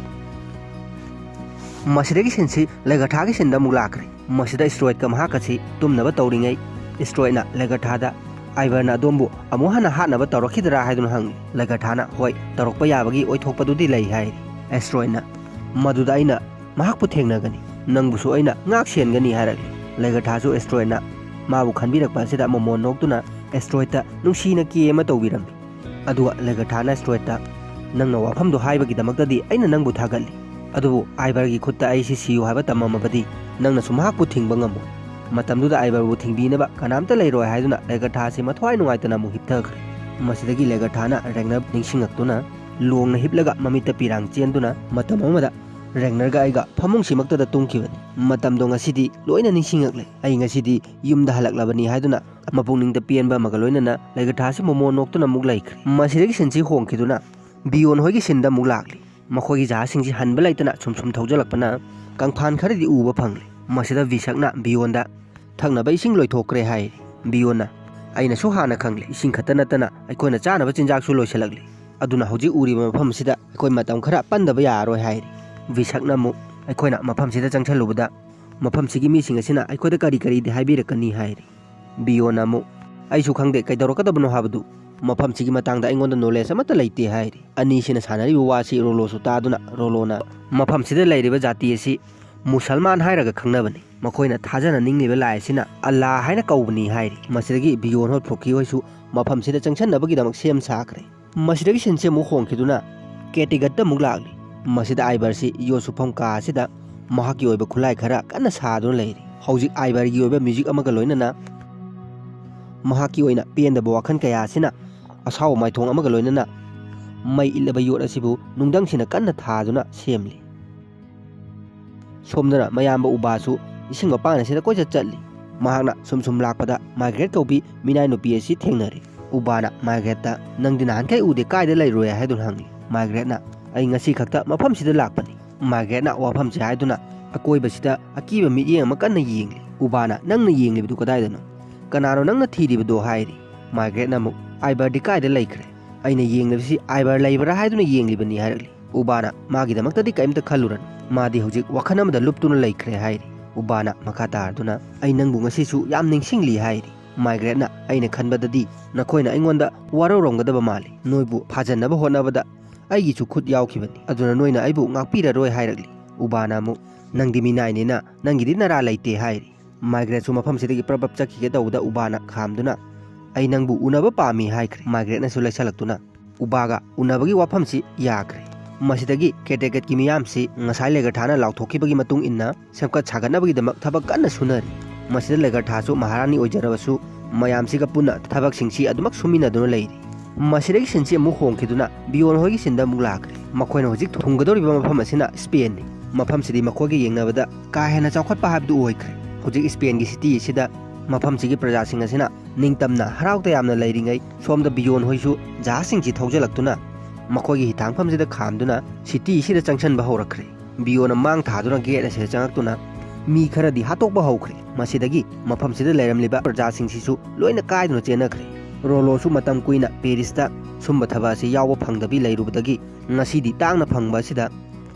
ꯃꯁꯤꯗꯒꯤ ꯁꯤꯟꯁꯤ ꯂꯦꯒꯊꯥꯒꯤ ꯁꯤꯟꯗ ꯑꯃꯨꯛ ꯂꯥꯛꯈ꯭ꯔꯦ꯫ ꯃꯁꯤꯗ ꯏꯁꯇ꯭ꯔꯣꯏꯠꯀ ꯃꯍꯥꯛꯀꯁꯤ ꯇꯨꯝꯅꯕ ꯇꯧꯔꯤꯉꯩ, ꯏꯁꯇ꯭ꯔꯣꯏꯠꯅ ꯂꯦꯒꯊꯥꯗ, "ꯑꯥꯏꯚꯔꯅ ꯑꯗꯣꯝꯕꯨ ꯑꯃꯨꯛ ꯍꯟꯅ ꯍꯥꯠꯅꯕ ꯇꯧꯔꯛꯈꯤꯗ꯭ꯔꯥ?" ꯍꯥꯏꯗꯨꯅ ꯍꯪꯂꯤ꯫ ꯂꯦꯒꯊꯥꯅ, "ꯍꯣꯏ, ꯇꯧꯔꯛꯄ ꯌꯥꯕꯒꯤ ꯑꯣꯏꯊꯣꯛꯄꯗꯨꯗꯤ ꯂꯩ" ꯍꯥꯏꯔꯤ꯫ ꯏꯁꯇ꯭ꯔꯣꯏꯠꯅ, "ꯃꯗꯨꯗ ꯑꯩꯅ ꯃꯍꯥꯛꯄꯨ ꯊꯦꯡꯅꯒꯅꯤ, ꯅꯪꯕꯨꯁꯨ ꯑꯩꯅ ꯉꯥꯛ ꯁꯦꯟꯒꯅꯤ" ꯍꯥꯏꯔꯛꯂꯤ꯫ ꯂꯦꯒꯊꯥꯁꯨ ꯏꯁꯇ꯭ꯔꯣꯏꯠꯅ ꯃꯥꯕꯨ ꯈꯟꯕꯤꯔꯛꯄ ꯑꯁꯤꯗ ꯃꯣꯃꯣꯟ ꯅꯣꯛꯇꯨꯅ ꯏꯁꯇ꯭ꯔꯣꯏꯠꯇ ꯅꯨꯡꯁꯤꯅ ꯀꯦ ꯑꯃ ꯇꯧꯕꯤꯔꯝꯃꯤ꯫ ꯑꯗꯨꯒ ꯂꯦꯒꯊꯥꯅ ꯏꯁꯇ꯭ꯔꯣꯏꯠꯇ, "ꯅꯪꯅ ꯋꯥꯐꯝꯗꯣ ꯍꯥꯏꯕꯒꯤꯗꯃꯛꯇꯗꯤ ꯑꯩꯅ ꯅꯪꯕꯨ ꯊꯥꯒꯠꯂꯤ꯫ ꯑꯗꯨꯕꯨ ꯑꯥꯏꯚꯔꯒꯤ ꯈꯨꯠꯇ ꯑꯩꯁꯤ ꯁꯤꯌꯨ ꯍꯥꯏꯕ ꯇꯝꯃꯝꯃꯕꯗꯤ ꯅꯪꯅꯁꯨ ꯃꯍꯥꯛꯄꯨ ꯊꯤꯡꯕ ꯉꯝꯃꯣꯏ꯫ ꯃꯇꯝꯗꯨꯗ ꯑꯥꯏꯚꯔꯕꯨ ꯊꯤꯡꯕꯤꯅꯕ ꯀꯅꯥꯝꯇ ꯂꯩꯔꯣꯏ" ꯍꯥꯏꯗꯨꯅ ꯂꯦꯒꯊꯥꯁꯤ ꯃꯊ꯭ꯋꯥꯏ ꯅꯨꯡꯉꯥꯏꯇꯅ ꯑꯃꯨꯛ ꯍꯤꯞꯊꯈ꯭ꯔꯦ꯫ ꯃꯁꯤꯗꯒꯤ ꯂꯦꯒꯊꯥꯅ ꯔꯦꯒꯅꯔ ꯅꯤꯡꯁꯤꯡꯉꯛꯇꯨꯅ ꯂꯣꯡꯅ ꯍꯤꯞꯂꯒ ꯃꯃꯤꯠꯇ ꯄꯤꯔꯥꯡ ꯆꯦꯟꯗꯨꯅ, "ꯃꯇꯝ ꯑꯃꯗ ꯔꯦꯒꯅꯔꯒ ꯑꯩꯒ ꯐꯃꯨꯡꯁꯤꯃꯛꯇꯗ ꯇꯨꯝꯈꯤꯕꯅꯤ꯫ ꯃꯇꯝꯗꯣ ꯉꯁꯤꯗꯤ ꯂꯣꯏꯅ ꯅꯤꯡꯁꯤꯡꯉꯛꯂꯦ꯫ ꯑꯩ ꯉꯁꯤꯗꯤ ꯌꯨꯝꯗ ꯍꯜꯂꯛꯂꯕꯅꯤ" ꯍꯥꯏꯗꯨꯅ ꯃꯄꯨꯛꯅꯤꯡꯗ ꯄꯦꯟꯕ ꯑꯃꯒ ꯂꯣꯏꯅꯅ ꯂꯦꯒꯊꯥꯁꯤ ꯃꯣꯃꯣꯟ ꯅꯣꯛꯇꯨꯅ ꯑꯃꯨꯛ ꯂꯩꯈ꯭ꯔꯦ꯫ ꯃꯁꯤꯗꯒꯤ ꯁꯤꯟꯁꯤ ꯍꯣꯡꯈꯤꯗꯨꯅ ꯕꯤꯌꯣꯟ ꯍꯣꯏꯒꯤ ꯁꯤꯟꯗ ꯑꯃꯨꯛ ꯂꯥꯛꯂꯤ꯫ ꯃꯈꯣꯏꯒꯤ ꯖꯍꯥꯖꯁꯤꯡꯁꯤ ꯍꯟꯕ ꯂꯩꯇꯅ ꯁꯨꯝ ꯁꯨꯝ ꯊꯧꯖꯤꯜꯂꯛꯄꯅ ꯀꯪꯐꯥꯟ ꯈꯔꯗꯤ ꯎꯕ ꯐꯪꯂꯤ꯫ ꯃꯁꯤꯗ ꯚꯤꯁꯛꯅ ꯕꯤꯌꯣꯟꯗ, "ꯊꯛꯅꯕ ꯏꯁꯤꯡ ꯂꯣꯏꯊꯣꯛꯈ꯭ꯔꯦ" ꯍꯥꯏꯔꯤ꯫ ꯕꯤꯌꯣꯟꯅ, "ꯑꯩꯅꯁꯨ ꯍꯥꯟꯅ ꯈꯪꯂꯤ, ꯏꯁꯤꯡ ꯈꯛꯇ ꯅꯠꯇꯅ ꯑꯩꯈꯣꯏꯅ ꯆꯥꯅꯕ ꯆꯤꯟꯖꯥꯛꯁꯨ ꯂꯣꯏꯁꯤꯜꯂꯛꯂꯤ꯫ ꯑꯗꯨꯅ ꯍꯧꯖꯤꯛ ꯎꯔꯤꯕ ꯃꯐꯝ ꯑꯁꯤꯗ ꯑꯩꯈꯣꯏ ꯃꯇꯝ ꯈꯔ ꯄꯟꯗꯕ ꯌꯥꯔꯔꯣꯏ" ꯍꯥꯏꯔꯤ꯫ ꯚꯤꯁꯛꯅ ꯑꯃꯨꯛ, "ꯑꯩꯈꯣꯏꯅ ꯃꯐꯝꯁꯤꯗ ꯆꯪꯁꯤꯜꯂꯨꯕꯗ ꯃꯐꯝꯁꯤꯒꯤ ꯃꯤꯁꯤꯡ ꯑꯁꯤꯅ ꯑꯩꯈꯣꯏꯗ ꯀꯔꯤ ꯀꯔꯤꯗꯤ ꯍꯥꯏꯕꯤꯔꯛꯀꯅꯤ?" ꯍꯥꯏꯔꯤ꯫ ꯕꯤꯌꯣꯟꯅ ꯑꯃꯨꯛ, "ꯑꯩꯁꯨ ꯈꯪꯗꯦ ꯀꯩꯗꯧꯔꯛꯀꯗꯕꯅꯣ ꯍꯥꯏꯕꯗꯨ꯫ ꯃꯐꯝꯁꯤꯒꯤ ꯃꯇꯥꯡꯗ ꯑꯩꯉꯣꯟꯗ ꯅꯣꯂꯦꯖ ꯑꯃꯠꯇ ꯂꯩꯇꯦ" ꯍꯥꯏꯔꯤ꯫ ꯑꯅꯤꯁꯤꯅ ꯁꯥꯟꯅꯔꯤꯕ ꯋꯥꯁꯤ ꯔꯣꯂꯣꯁꯨ ꯇꯥꯗꯨꯅ ꯔꯣꯂꯣꯅ, "ꯃꯐꯝꯁꯤꯗ ꯂꯩꯔꯤꯕ ꯖꯥꯇꯤ ꯑꯁꯤ ꯃꯨꯁꯜꯃꯥꯟ ꯍꯥꯏꯔꯒ ꯈꯪꯅꯕꯅꯤ꯫ ꯃꯈꯣꯏꯅ ꯊꯥꯖꯅꯅꯤꯡꯂꯤꯕ ꯂꯥꯏ ꯑꯁꯤꯅ ꯑꯜꯂꯥ ꯍꯥꯏꯅ ꯀꯧꯕꯅꯤ ꯍꯥꯏꯔꯤ꯫ ꯃꯁꯤꯗꯒꯤ ꯕꯤꯌꯣꯟ ꯍꯣꯏ ꯐ꯭ꯂꯣꯀꯤ ꯍꯣꯏꯁꯨ ꯃꯐꯝꯁꯤꯗ ꯆꯪꯁꯟꯅꯕꯒꯤꯗꯃꯛ ꯁꯦꯝ ꯁꯥꯈ꯭ꯔꯦ꯫ ꯃꯁꯤꯗꯒꯤ ꯁꯤꯟꯁꯤ ꯑꯃꯨꯛ ꯍꯣꯡꯈꯤꯗꯨꯅ ꯀꯦꯇꯤꯒꯠꯇ ꯑꯃꯨꯛ ꯂꯥꯛꯂꯤ꯫ ꯃꯁꯤꯗ ꯑꯥꯏꯕꯔꯁꯤ ꯌꯣꯠ ꯁꯨꯐꯝ ꯀꯥ ꯑꯁꯤꯗ ꯃꯍꯥꯛꯀꯤ ꯑꯣꯏꯕ ꯈꯨꯠꯂꯥꯏ ꯈꯔ ꯀꯟꯅ ꯁꯥꯗꯨꯅ ꯂꯩꯔꯤ꯫ ꯍꯧꯖꯤꯛ ꯑꯥꯏꯕꯔꯒꯤ ꯑꯣꯏꯕ ꯃ꯭ꯌꯨꯖꯤꯛ ꯑꯃꯒ ꯂꯣꯏꯅꯅ ꯃꯍꯥꯛꯀꯤ ꯑꯣꯏꯅ ꯄꯦꯟꯗꯕ ꯋꯥꯈꯜ ꯀꯌꯥ ꯑꯁꯤꯅ ꯑꯁꯥꯎꯕ ꯃꯥꯏꯊꯣꯡ ꯑꯃꯒ ꯂꯣꯏꯅꯅ ꯃꯩ ꯏꯠꯂꯕ ꯌꯣꯠ ꯑꯁꯤꯕꯨ ꯅꯨꯡꯗꯪꯁꯤꯅ ꯀꯟꯅ ꯊꯥꯗꯨꯅ ꯁꯦꯝꯂꯤ꯫ ꯁꯣꯝꯗꯅ ꯃꯌꯥꯝꯕ ꯎꯕꯥꯁꯨ ꯏꯁꯤꯡ ꯃꯄꯥꯟ ꯑꯁꯤꯗ ꯀꯣꯏꯆꯠ ꯆꯠꯂꯤ꯫ ꯃꯍꯥꯛꯅ ꯁꯨꯝ ꯁꯨꯝ ꯂꯥꯛꯄꯗ ꯃꯥꯏꯒ꯭ꯔꯦꯠ ꯀꯧꯕꯤ ꯃꯤꯅꯥꯏ ꯅꯨꯄꯤ ꯑꯁꯤ ꯊꯦꯡꯅꯔꯤ꯫ ꯎꯕꯥꯅ ꯃꯥꯏꯒ꯭ꯔꯦꯠꯇ, "ꯅꯪꯗꯤ ꯅꯍꯥꯟꯈꯩ ꯎꯗꯦ, ꯀꯥꯏꯗ ꯂꯩꯔꯨꯔꯦ?" ꯍꯥꯏꯗꯨꯅ ꯍꯪꯉꯤ꯫ ꯃꯥꯏꯒ꯭ꯔꯦꯠꯅ, "ꯑꯩ ꯉꯁꯤ ꯈꯛꯇ ꯃꯐꯝꯁꯤꯗ ꯂꯥꯛꯄꯅꯤ꯫" ꯃꯥꯏꯒ꯭ꯔꯦꯠꯅ ꯋꯥꯐꯝꯁꯤ ꯍꯥꯏꯗꯨꯅ ꯑꯀꯣꯏꯕꯁꯤꯗ ꯑꯀꯤꯕ ꯃꯤꯠꯌꯦꯡ ꯑꯃ ꯀꯟꯅ ꯌꯦꯡꯂꯤ꯫ ꯎꯕꯥꯅ, "ꯅꯪꯅ ꯌꯦꯡꯂꯤꯕꯗꯨ ꯀꯗꯥꯏꯗꯅꯣ? ꯀꯅꯥꯅꯣ ꯅꯪꯅ ꯊꯤꯔꯤꯕꯗꯣ?" ꯍꯥꯏꯔꯤ꯫ ꯃꯥꯏꯒ꯭ꯔꯦꯠꯅ ꯑꯃꯨꯛ, "ꯑꯥꯏꯕꯔꯗꯤ ꯀꯥꯏꯗ ꯂꯩꯈ꯭ꯔꯦ? ꯑꯩꯅ ꯌꯦꯡꯂꯤꯕꯁꯤ ꯑꯥꯏꯕꯔ ꯂꯩꯕ꯭ꯔꯥ ꯍꯥꯏꯗꯨꯅ ꯌꯦꯡꯂꯤꯕꯅꯤ" ꯍꯥꯏꯔꯛꯂꯤ꯫ ꯎꯕꯥꯅ, "ꯃꯥꯒꯤꯗꯃꯛꯇꯗꯤ ꯀꯔꯤꯝꯇ ꯈꯜꯂꯨꯔꯅꯨ, ꯃꯥꯗꯤ ꯍꯧꯖꯤꯛ ꯋꯥꯈꯜ ꯑꯃꯗ ꯂꯨꯞꯇꯨꯅ ꯂꯩꯈ꯭ꯔꯦ" ꯍꯥꯏꯔꯤ꯫ ꯎꯕꯥꯅ ꯃꯈꯥ ꯇꯥꯔꯗꯨꯅ, "ꯑꯩ ꯅꯪꯕꯨ ꯉꯁꯤꯁꯨ ꯌꯥꯝ ꯅꯤꯡꯁꯤꯡꯂꯤ" ꯍꯥꯏꯔꯤ꯫ ꯃꯥꯏꯒ꯭ꯔꯦꯠꯅ, "ꯑꯩꯅ ꯈꯟꯕꯗꯗꯤ ꯅꯈꯣꯏꯅ ꯑꯩꯉꯣꯟꯗ ꯋꯥꯔꯧꯔꯝꯒꯗꯕ ꯃꯥꯜꯂꯤ꯫ ꯅꯣꯏꯕꯨ ꯐꯥꯖꯟꯅꯕ ꯍꯣꯠꯅꯕꯗ ꯑꯩꯒꯤꯁꯨ ꯈꯨꯠ ꯌꯥꯎꯈꯤꯕꯅꯤ, ꯑꯗꯨꯅ ꯅꯣꯏꯅ ꯑꯩꯕꯨ ꯉꯥꯛꯄꯤꯔꯔꯣꯏ" ꯍꯥꯏꯔꯛꯂꯤ꯫ ꯎꯕꯥꯅ ꯑꯃꯨꯛ, "ꯅꯪꯗꯤ ꯃꯤꯅꯥꯏꯅꯤꯅ ꯅꯪꯒꯤꯗꯤ ꯅꯔꯥ ꯂꯩꯇꯦ" ꯍꯥꯏꯔꯤ꯫ ꯃꯥꯏꯒ꯭ꯔꯦꯠꯁꯨ ꯃꯐꯝꯁꯤꯗꯒꯤ ꯄ꯭ꯔꯞ ꯄ꯭ꯔꯞ ꯆꯠꯈꯤꯒꯦ ꯇꯧꯕꯗ ꯎꯕꯥꯅ ꯈꯥꯝꯗꯨꯅ, "ꯑꯩ ꯅꯪꯕꯨ ꯎꯅꯕ ꯄꯥꯝꯃꯤ" ꯍꯥꯏꯈ꯭ꯔꯦ꯫ ꯃꯥꯏꯒ꯭ꯔꯦꯠꯅꯁꯨ ꯂꯩꯁꯜꯂꯛꯇꯨꯅ ꯎꯕꯥꯒ ꯎꯅꯕꯒꯤ ꯋꯥꯐꯝꯁꯤ ꯌꯥꯈ꯭ꯔꯦ꯫ ꯃꯁꯤꯗꯒꯤ ꯀꯦꯇꯦꯀꯦꯠꯀꯤ ꯃꯤꯌꯥꯝꯁꯤ ꯉꯁꯥꯏ ꯂꯦꯒꯔꯊꯥꯅ ꯂꯥꯎꯊꯣꯛꯈꯤꯕꯒꯤ ꯃꯇꯨꯡ ꯏꯟꯅ ꯁꯦꯝꯒꯠ ꯁꯥꯒꯠꯅꯕꯒꯤꯗꯃꯛ ꯊꯕꯛ ꯀꯟꯅ ꯁꯨꯅꯔꯤ꯫ ꯃꯁꯤꯗ ꯂꯦꯒꯔꯊꯥꯁꯨ ꯃꯍꯥꯔꯥꯅꯤ ꯑꯣꯏꯖꯔꯕꯁꯨ ꯃꯌꯥꯝꯁꯤꯒ ꯄꯨꯟꯅ ꯊꯕꯛꯁꯤꯡꯁꯤ ꯑꯗꯨꯃꯛ ꯁꯨꯃꯤꯟꯅꯗꯨꯅ ꯂꯩꯔꯤ꯫ ꯃꯁꯤꯗꯒꯤ ꯁꯤꯟꯁꯤ ꯑꯃꯨꯛ ꯍꯣꯡꯈꯤꯗꯨꯅ ꯕꯤꯌꯣꯟ ꯍꯣꯏꯒꯤ ꯁꯤꯟꯗ ꯑꯃꯨꯛ ꯂꯥꯛꯈ꯭ꯔꯦ꯫ ꯃꯈꯣꯏꯅ ꯍꯧꯖꯤꯛ ꯊꯨꯡꯒꯗꯧꯔꯤꯕ ꯃꯐꯝ ꯑꯁꯤꯅ ꯏꯁꯄꯦꯟꯅꯤ꯫ ꯃꯐꯝꯁꯤꯗꯤ ꯃꯈꯣꯏꯒ ꯌꯦꯡꯅꯕꯗ ꯀꯥ ꯍꯦꯟꯅ ꯆꯥꯎꯈꯠꯄ ꯍꯥꯏꯕꯗꯨ ꯑꯣꯏꯈ꯭ꯔꯦ꯫ ꯍꯧꯖꯤꯛ ꯏꯁꯄꯦꯟꯒꯤ ꯁꯤꯇꯤ ꯑꯁꯤꯗ ꯃꯐꯝꯁꯤꯒꯤ ꯄ꯭ꯔꯖꯥꯁꯤꯡ ꯑꯁꯤꯅ ꯅꯤꯡꯇꯝꯅ ꯍꯔꯥꯎ ꯇꯌꯥꯝꯅ ꯂꯩꯔꯤꯉꯩ, ꯁꯣꯝꯗ ꯕꯤꯌꯣꯟ ꯍꯣꯏꯁꯨ ꯖꯍꯥꯖꯁꯤꯡꯁꯤ ꯊꯧꯖꯤꯜꯂꯛꯇꯨꯅ ꯃꯈꯣꯏꯒꯤ ꯍꯤꯊꯥꯡꯐꯝꯁꯤꯗ ꯈꯥꯝꯗꯨꯅ ꯁꯤꯇꯤ ꯑꯁꯤꯗ ꯆꯪꯁꯤꯟꯕ ꯍꯧꯔꯛꯈ꯭ꯔꯦ꯫ ꯕꯤꯌꯣꯟꯅ ꯃꯥꯡ ꯊꯥꯗꯨꯅ ꯒꯦꯠ ꯑꯁꯤꯗ ꯆꯪꯉꯛꯇꯨꯅ ꯃꯤ ꯈꯔꯗꯤ ꯍꯥꯠꯇꯣꯛꯄ ꯍꯧꯈ꯭ꯔꯦ꯫ ꯃꯁꯤꯗꯒꯤ ꯃꯐꯝꯁꯤꯗ ꯂꯩꯔꯝꯂꯤꯕ ꯄ꯭ꯔꯖꯥꯁꯤꯡꯁꯤꯁꯨ ꯂꯣꯏꯅ ꯀꯥꯏꯗꯨꯅ ꯆꯦꯟꯅꯈ꯭ꯔꯦ꯫ ꯔꯣꯂꯣꯁꯨ ꯃꯇꯝ ꯀꯨꯏꯅ ꯄꯦꯔꯤꯁꯇ ꯁꯨꯝꯕ ꯊꯕꯛ ꯑꯁꯤ ꯌꯥꯎꯕ ꯐꯪꯗꯕꯤ ꯂꯩꯔꯨꯕꯗꯒꯤ ꯉꯁꯤꯗꯤ ꯇꯥꯡꯅ ꯐꯪꯕ ꯑꯁꯤꯗ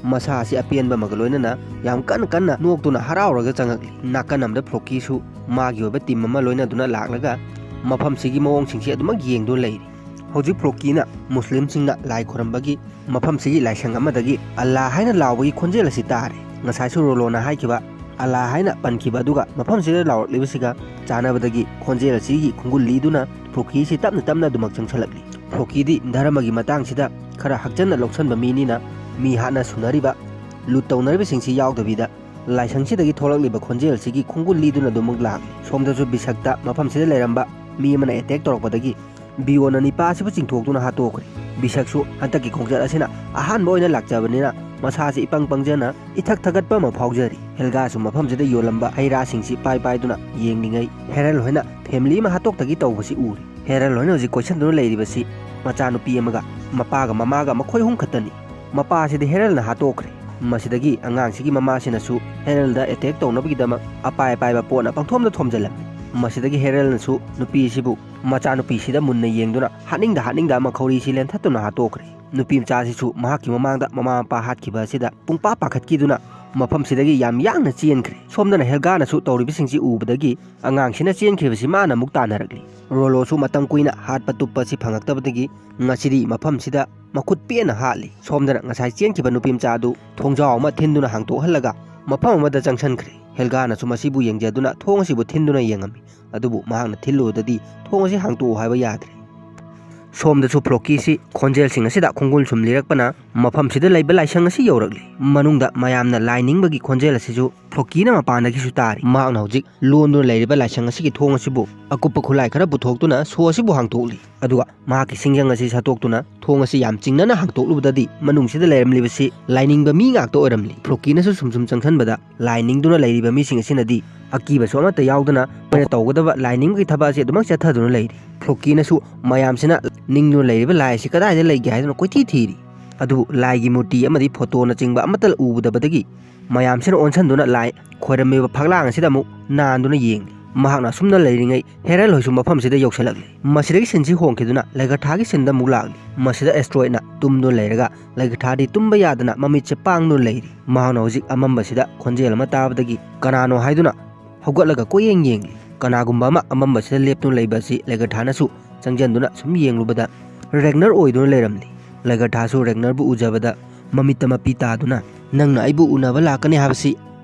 ꯃꯁꯥ ꯑꯁꯤ ꯑꯄꯦꯟꯕ ꯑꯃꯒ ꯂꯣꯏꯅꯅ ꯌꯥꯝ ꯀꯟꯅ ꯀꯟꯅ ꯅꯣꯛꯇꯨꯅ ꯍꯔꯥꯎꯔꯒ ꯆꯪꯉꯛꯂꯤ꯫ ꯅꯥꯀꯟ ꯑꯃꯗ ꯐ꯭ꯂꯣꯀꯤꯁꯨ ꯃꯥꯒꯤ ꯑꯣꯏꯕ ꯇꯤꯝ ꯑꯃ ꯂꯣꯏꯅꯗꯨꯅ ꯂꯥꯛꯂꯒ ꯃꯐꯝꯁꯤꯒꯤ ꯃꯑꯣꯡꯁꯤꯡꯁꯤ ꯑꯗꯨꯃꯛ ꯌꯦꯡꯗꯨꯅ ꯂꯩꯔꯤ꯫ ꯍꯧꯖꯤꯛ ꯐ꯭ꯂꯣꯀꯤꯅ ꯃꯨꯁꯂꯤꯝꯁꯤꯡꯅ ꯂꯥꯏ ꯈꯨꯔꯝꯕꯒꯤ ꯃꯐꯝꯁꯤꯒꯤ ꯂꯥꯏꯁꯪ ꯑꯃꯗꯒꯤ "ꯑꯜꯂꯥ" ꯍꯥꯏꯅ ꯂꯥꯎꯕꯒꯤ ꯈꯣꯟꯖꯦꯜ ꯑꯁꯤ ꯇꯥꯔꯦ꯫ ꯉꯁꯥꯏꯁꯨ ꯔꯣꯂꯣꯅ ꯍꯥꯏꯈꯤꯕ ꯑꯂꯥ ꯍꯥꯏꯅ ꯄꯟꯈꯤꯕ ꯑꯗꯨꯒ ꯃꯐꯝꯁꯤꯗ ꯂꯥꯎꯔꯛꯂꯤꯕꯁꯤꯒ ꯆꯥꯟꯅꯕꯗꯒꯤ ꯈꯣꯟꯖꯦꯜ ꯑꯁꯤꯒꯤ ꯈꯣꯡꯒꯨꯜ ꯂꯤꯗꯨꯅ ꯐ꯭ꯂꯣꯀꯤꯁꯤ ꯇꯞꯅ ꯇꯞꯅ ꯑꯗꯨꯃꯛ ꯆꯪꯁꯤꯜꯂꯛꯂꯤ꯫ ꯐ꯭ꯂꯣꯀꯤꯗꯤ ꯙꯔꯃꯒꯤ ꯃꯇꯥꯡꯁꯤꯗ ꯈꯔ ꯍꯛꯆꯟꯅ ꯂꯧꯁꯟꯕ ꯃꯤꯅꯤꯅ ꯃꯤ ꯍꯥꯠꯅ ꯁꯨꯅꯔꯤꯕ, ꯂꯨꯠ ꯇꯧꯅꯔꯤꯕꯁꯤꯡꯁꯤ ꯌꯥꯎꯗꯕꯤꯗ ꯂꯥꯏꯁꯪꯁꯤꯗꯒꯤ ꯊꯣꯛꯂꯛꯂꯤꯕ ꯈꯣꯟꯖꯦꯜꯁꯤꯒꯤ ꯈꯣꯡꯒꯨꯜ ꯂꯤꯗꯨꯅ ꯑꯗꯨꯃꯛ ꯂꯥꯛꯂꯤ꯫ ꯁꯣꯝꯗꯁꯨ ꯕꯤꯁꯛꯇ ꯃꯐꯝꯁꯤꯗ ꯂꯩꯔꯝꯕ ꯃꯤ ꯑꯃꯅ ꯑꯦꯇꯦꯛ ꯇꯧꯔꯛꯄꯗꯒꯤ ꯕꯤꯌꯣꯟꯅ ꯅꯤꯄꯥ ꯑꯁꯤꯕꯨ ꯆꯤꯡꯊꯣꯛꯇꯨꯅ ꯍꯥꯠꯇꯣꯛꯈ꯭ꯔꯦ꯫ ꯕꯤꯁꯛꯁꯨ ꯍꯟꯗꯛꯀꯤ ꯈꯣꯡꯆꯠ ꯑꯁꯤꯅ ꯑꯍꯥꯟꯕ ꯑꯣꯏꯅ ꯂꯥꯛꯆꯕꯅꯤꯅ ꯃꯁꯥꯁꯤ ꯏꯄꯪ ꯄꯪꯖꯅ ꯏꯊꯛ ꯊꯛꯀꯠꯄ ꯑꯃ ꯐꯥꯎꯖꯔꯤ꯫ ꯍꯦꯜꯒꯥꯁꯨ ꯃꯐꯝꯁꯤꯗ ꯌꯣꯜꯂꯝꯕ ꯍꯩ ꯔꯥꯁꯤꯡꯁꯤ ꯄꯥꯏ ꯄꯥꯏꯗꯨꯅ ꯌꯦꯡꯂꯤꯉꯩ ꯍꯦꯔꯜ ꯍꯣꯏꯅ ꯐꯦꯃꯤꯂꯤ ꯑꯃ ꯍꯥꯠꯇꯣꯛꯇꯒꯤ ꯇꯧꯕꯁꯤ ꯎꯔꯤ꯫ ꯍꯦꯔꯜ ꯍꯣꯏꯅ ꯍꯧꯖꯤꯛ ꯀꯣꯏꯁꯟꯗꯨꯅ ꯂꯩꯔꯤꯕꯁꯤ ꯃꯆꯥꯅꯨꯄꯤ ꯑꯃꯒ ꯃꯄꯥꯒ ꯃꯃꯥꯒ ꯃꯈꯣꯏ ꯑꯍꯨꯝ ꯈꯛꯇꯅꯤ꯫ ꯃꯄꯥꯁꯤꯗꯤ ꯍꯦꯔꯜꯅ ꯍꯥꯠꯇꯣꯛꯈ꯭ꯔꯦ꯫ ꯃꯁꯤꯗꯒꯤ ꯑꯉꯥꯡꯁꯤꯒꯤ ꯃꯃꯥꯁꯤꯅꯁꯨ ꯍꯦꯔꯜꯗ ꯑꯦꯇꯦꯛ ꯇꯧꯅꯕꯒꯤꯗꯃꯛ ꯑꯄꯥꯏ ꯑꯄꯥꯏꯕ ꯄꯣꯠꯅ ꯄꯪꯊꯣꯝꯗ ꯊꯣꯝꯖꯤꯜꯂꯝꯃꯤ꯫ ꯃꯁꯤꯗꯒꯤ ꯍꯦꯔꯜꯅꯁꯨ ꯅꯨꯄꯤꯁꯤꯕꯨ ꯃꯆꯥꯅꯨꯄꯤꯁꯤꯗ ꯃꯨꯟꯅ ꯌꯦꯡꯗꯨꯅ ꯍꯥꯠꯅꯤꯡꯗ ꯍꯥꯠꯅꯤꯡꯗ ꯑꯃ ꯈꯧꯔꯤꯁꯤ ꯂꯦꯟꯊꯠꯇꯨꯅ ꯍꯥꯠꯇꯣꯛꯈ꯭ꯔꯦ꯫ ꯅꯨꯄꯤ ꯃꯆꯥꯁꯤꯁꯨ ꯃꯍꯥꯛꯀꯤ ꯃꯃꯥꯡꯗ ꯃꯃꯥ ꯃꯄꯥ ꯍꯥꯠꯈꯤꯕ ꯑꯁꯤꯗ ꯄꯨꯡꯄꯥ ꯄꯥꯈꯠꯈꯤꯗꯨꯅ ꯃꯐꯝꯁꯤꯗꯒꯤ ꯌꯥꯝ ꯌꯥꯡꯅ ꯆꯦꯟꯈ꯭ꯔꯦ꯫ ꯁꯣꯝꯗꯅ ꯍꯦꯜꯒꯥꯅꯁꯨ ꯇꯧꯔꯤꯕꯁꯤꯡꯁꯤ ꯎꯕꯗꯒꯤ ꯑꯉꯥꯡꯁꯤꯅ ꯆꯦꯟꯈ꯭ꯔꯤꯕꯁꯤ ꯃꯥꯅ ꯑꯃꯨꯛ ꯇꯥꯟꯅꯔꯛꯂꯤ꯫ ꯔꯣꯂꯣꯁꯨ ꯃꯇꯝ ꯀꯨꯏꯅ ꯍꯥꯠꯄ ꯇꯨꯞꯄ ꯑꯁꯤ ꯐꯪꯉꯛꯇꯕꯗꯒꯤ ꯉꯁꯤꯗꯤ ꯃꯐꯝꯁꯤꯗ ꯃꯈꯨꯠ ꯄꯦꯟꯅ ꯍꯥꯠꯂꯤ꯫ ꯁꯣꯝꯗꯅ ꯉꯁꯥꯏ ꯆꯦꯟꯈꯤꯕ ꯅꯨꯄꯤ ꯃꯆꯥ ꯑꯗꯨ ꯊꯣꯡꯖꯥꯎ ꯑꯃ ꯊꯤꯟꯗꯨꯅ ꯍꯥꯡꯇꯣꯛꯍꯜꯂꯒ ꯃꯐꯝ ꯑꯃꯗ ꯆꯪꯁꯤꯟꯈ꯭ꯔꯦ꯫ ꯍꯦꯜꯒꯥꯅꯁꯨ ꯃꯁꯤꯕꯨ ꯌꯦꯡꯖꯗꯨꯅ ꯊꯣꯡ ꯑꯁꯤꯕꯨ ꯊꯤꯟꯗꯨꯅ ꯌꯦꯡꯉꯝꯃꯤ꯫ ꯑꯗꯨꯕꯨ ꯃꯍꯥꯛꯅ ꯊꯤꯜꯂꯨꯕꯗꯗꯤ ꯊꯣꯡ ꯑꯁꯤ ꯍꯥꯡꯇꯣꯛꯎ ꯍꯥꯏꯕ ꯌꯥꯗ꯭ꯔꯦ꯫ ꯁꯣꯝꯗꯁꯨ ꯐ꯭ꯂꯣꯀꯤꯁꯤ ꯈꯣꯟꯖꯦꯜꯁꯤꯡ ꯑꯁꯤꯗ ꯈꯣꯡꯒꯨꯜ ꯁꯨꯝ ꯂꯤꯔꯛꯄꯅ ꯃꯐꯝꯁꯤꯗ ꯂꯩꯕ ꯂꯥꯏꯁꯪ ꯑꯁꯤ ꯌꯧꯔꯛꯂꯤ꯫ ꯃꯅꯨꯡꯗ ꯃꯌꯥꯝꯅ ꯂꯥꯏ ꯅꯤꯡꯕꯒꯤ ꯈꯣꯟꯖꯦꯜ ꯑꯁꯤꯁꯨ ꯐ꯭ꯂꯣꯀꯤꯅ ꯃꯄꯥꯟꯗꯒꯤꯁꯨ ꯇꯥꯔꯤ꯫ ꯃꯍꯥꯛꯅ ꯍꯧꯖꯤꯛ ꯂꯣꯟꯗꯨꯅ ꯂꯩꯔꯤꯕ ꯂꯥꯏꯁꯪ ꯑꯁꯤꯒꯤ ꯊꯣꯡ ꯑꯁꯤꯕꯨ ꯑꯀꯨꯞꯄ ꯈꯨꯠꯂꯥꯏ ꯈꯔ ꯄꯨꯊꯣꯛꯇꯨꯅ ꯁꯣ ꯑꯁꯤꯕꯨ ꯍꯥꯡꯇꯣꯛꯂꯤ꯫ ꯑꯗꯨꯒ ꯃꯍꯥꯛꯀꯤ ꯁꯤꯡꯖꯪ ꯑꯁꯤ ꯁꯠꯇꯣꯛꯇꯨꯅ ꯊꯣꯡ ꯑꯁꯤ ꯌꯥꯝ ꯆꯤꯡꯅꯅ ꯍꯥꯡꯇꯣꯛꯂꯨꯕꯗꯗꯤ ꯃꯅꯨꯡꯁꯤꯗ ꯂꯩꯔꯝꯂꯤꯕꯁꯤ ꯂꯥꯏꯅꯤꯡꯕ ꯃꯤ ꯉꯥꯛꯇ ꯑꯣꯏꯔꯝꯂꯤ꯫ ꯐ꯭ꯂꯣꯀꯤꯅꯁꯨ ꯁꯨꯝ ꯁꯨꯝ ꯆꯪꯁꯤꯟꯕꯗ ꯂꯥꯏ ꯅꯤꯡꯗꯨꯅ ꯂꯩꯔꯤꯕ ꯃꯤꯁꯤꯡ ꯑꯁꯤꯅꯗꯤ ꯑꯀꯤꯕꯁꯨ ꯑꯃꯠꯇ ꯌꯥꯎꯗꯅ ꯃꯈꯣꯏꯅ ꯇꯧꯒꯗꯕ ꯂꯥꯏ ꯅꯤꯡꯕꯒꯤ ꯊꯕꯛ ꯑꯁꯤ ꯑꯗꯨꯃꯛ ꯆꯠꯊꯗꯨꯅ ꯂꯩꯔꯤ꯫ ꯐ꯭ꯂꯣꯀꯤꯅꯁꯨ ꯃꯌꯥꯝꯁꯤꯅ ꯅꯤꯡꯗꯨꯅ ꯂꯩꯔꯤꯕ ꯂꯥꯏ ꯑꯁꯤ ꯀꯗꯥꯏꯗ ꯂꯩꯒꯦ ꯍꯥꯏꯗꯨꯅ ꯀꯣꯏꯊꯤ ꯊꯤꯔꯤ꯫ ꯑꯗꯨꯕꯨ ꯂꯥꯏꯒꯤ ꯃꯨꯔꯇꯤ ꯑꯃꯗꯤ ꯐꯣꯇꯣꯅꯆꯤꯡꯕ ꯑꯃꯠꯇ ꯎꯗꯕꯗꯒꯤ ꯃꯌꯥꯝꯁꯤꯅ ꯑꯣꯟꯁꯤꯟꯗꯨꯅ ꯂꯥꯏ ꯈꯣꯏꯔꯝꯃꯤꯕ ꯐꯛꯂꯥꯡ ꯑꯁꯤꯗ ꯑꯃꯨꯛ ꯅꯥꯟꯗꯨꯅ ꯌꯦꯡꯂꯤ꯫ ꯃꯍꯥꯛꯅ ꯑꯁꯨꯝꯅ ꯂꯩꯔꯤꯉꯩ ꯍꯦꯔꯜ ꯍꯣꯏꯁꯨ ꯃꯐꯝꯁꯤꯗ ꯌꯧꯁꯤꯜꯂꯛꯂꯤ꯫ ꯃꯁꯤꯗꯒꯤ ꯁꯤꯟꯁꯤ ꯍꯣꯡꯈꯤꯗꯨꯅ ꯂꯩꯒꯊꯥꯒꯤ ꯁꯤꯟꯗ ꯑꯃꯨꯛ ꯂꯥꯛꯂꯤ꯫ ꯃꯁꯤꯗ ꯑꯦꯁꯇ꯭ꯔꯣꯏꯗꯅ ꯇꯨꯝꯗꯨꯅ ꯂꯩꯔꯒ ꯂꯩꯒꯊꯥꯗꯤ ꯇꯨꯝꯕ ꯌꯥꯗꯅ ꯃꯃꯤꯠꯁꯦ ꯄꯥꯡꯗꯨꯅ ꯂꯩꯔꯤ꯫ ꯃꯍꯥꯛꯅ ꯍꯧꯖꯤꯛ ꯑꯃꯝꯕꯁꯤꯗ ꯈꯣꯟꯖꯦꯜ ꯑꯃ ꯇꯥꯕꯗꯒꯤ ꯀꯅꯥꯅꯣ ꯍꯥꯏꯗꯨꯅ ꯍꯧꯒꯠꯂꯒ ꯀꯣꯏꯌꯦꯡ ꯌꯦꯡꯂꯤ꯫ ꯀꯅꯥꯒꯨꯝꯕ ꯑꯃ ꯑꯃꯝꯕꯁꯤꯗ ꯂꯦꯞꯇꯨꯅ ꯂꯩꯕ ꯑꯁꯤ ꯂꯩꯒꯊꯥꯅꯁꯨ ꯆꯪꯖꯟꯗꯨꯅ ꯁꯨꯝ ꯌꯦꯡꯂꯨꯕꯗ ꯔꯦꯒꯅꯔ ꯑꯣꯏꯗꯨꯅ ꯂꯩꯔꯝꯂꯤ꯫ ꯂꯩꯒꯊꯥꯁꯨ ꯔꯦꯒꯅꯔꯕꯨ ꯎꯖꯕꯗ ꯃꯃꯤꯠꯇ ꯃꯄꯤ ꯇꯥꯗꯨꯅ "ꯅꯪꯅ ꯑꯩꯕꯨ ꯎꯅꯕ ꯂꯥꯛꯀꯅꯤ ꯍꯥꯏꯕꯁꯤ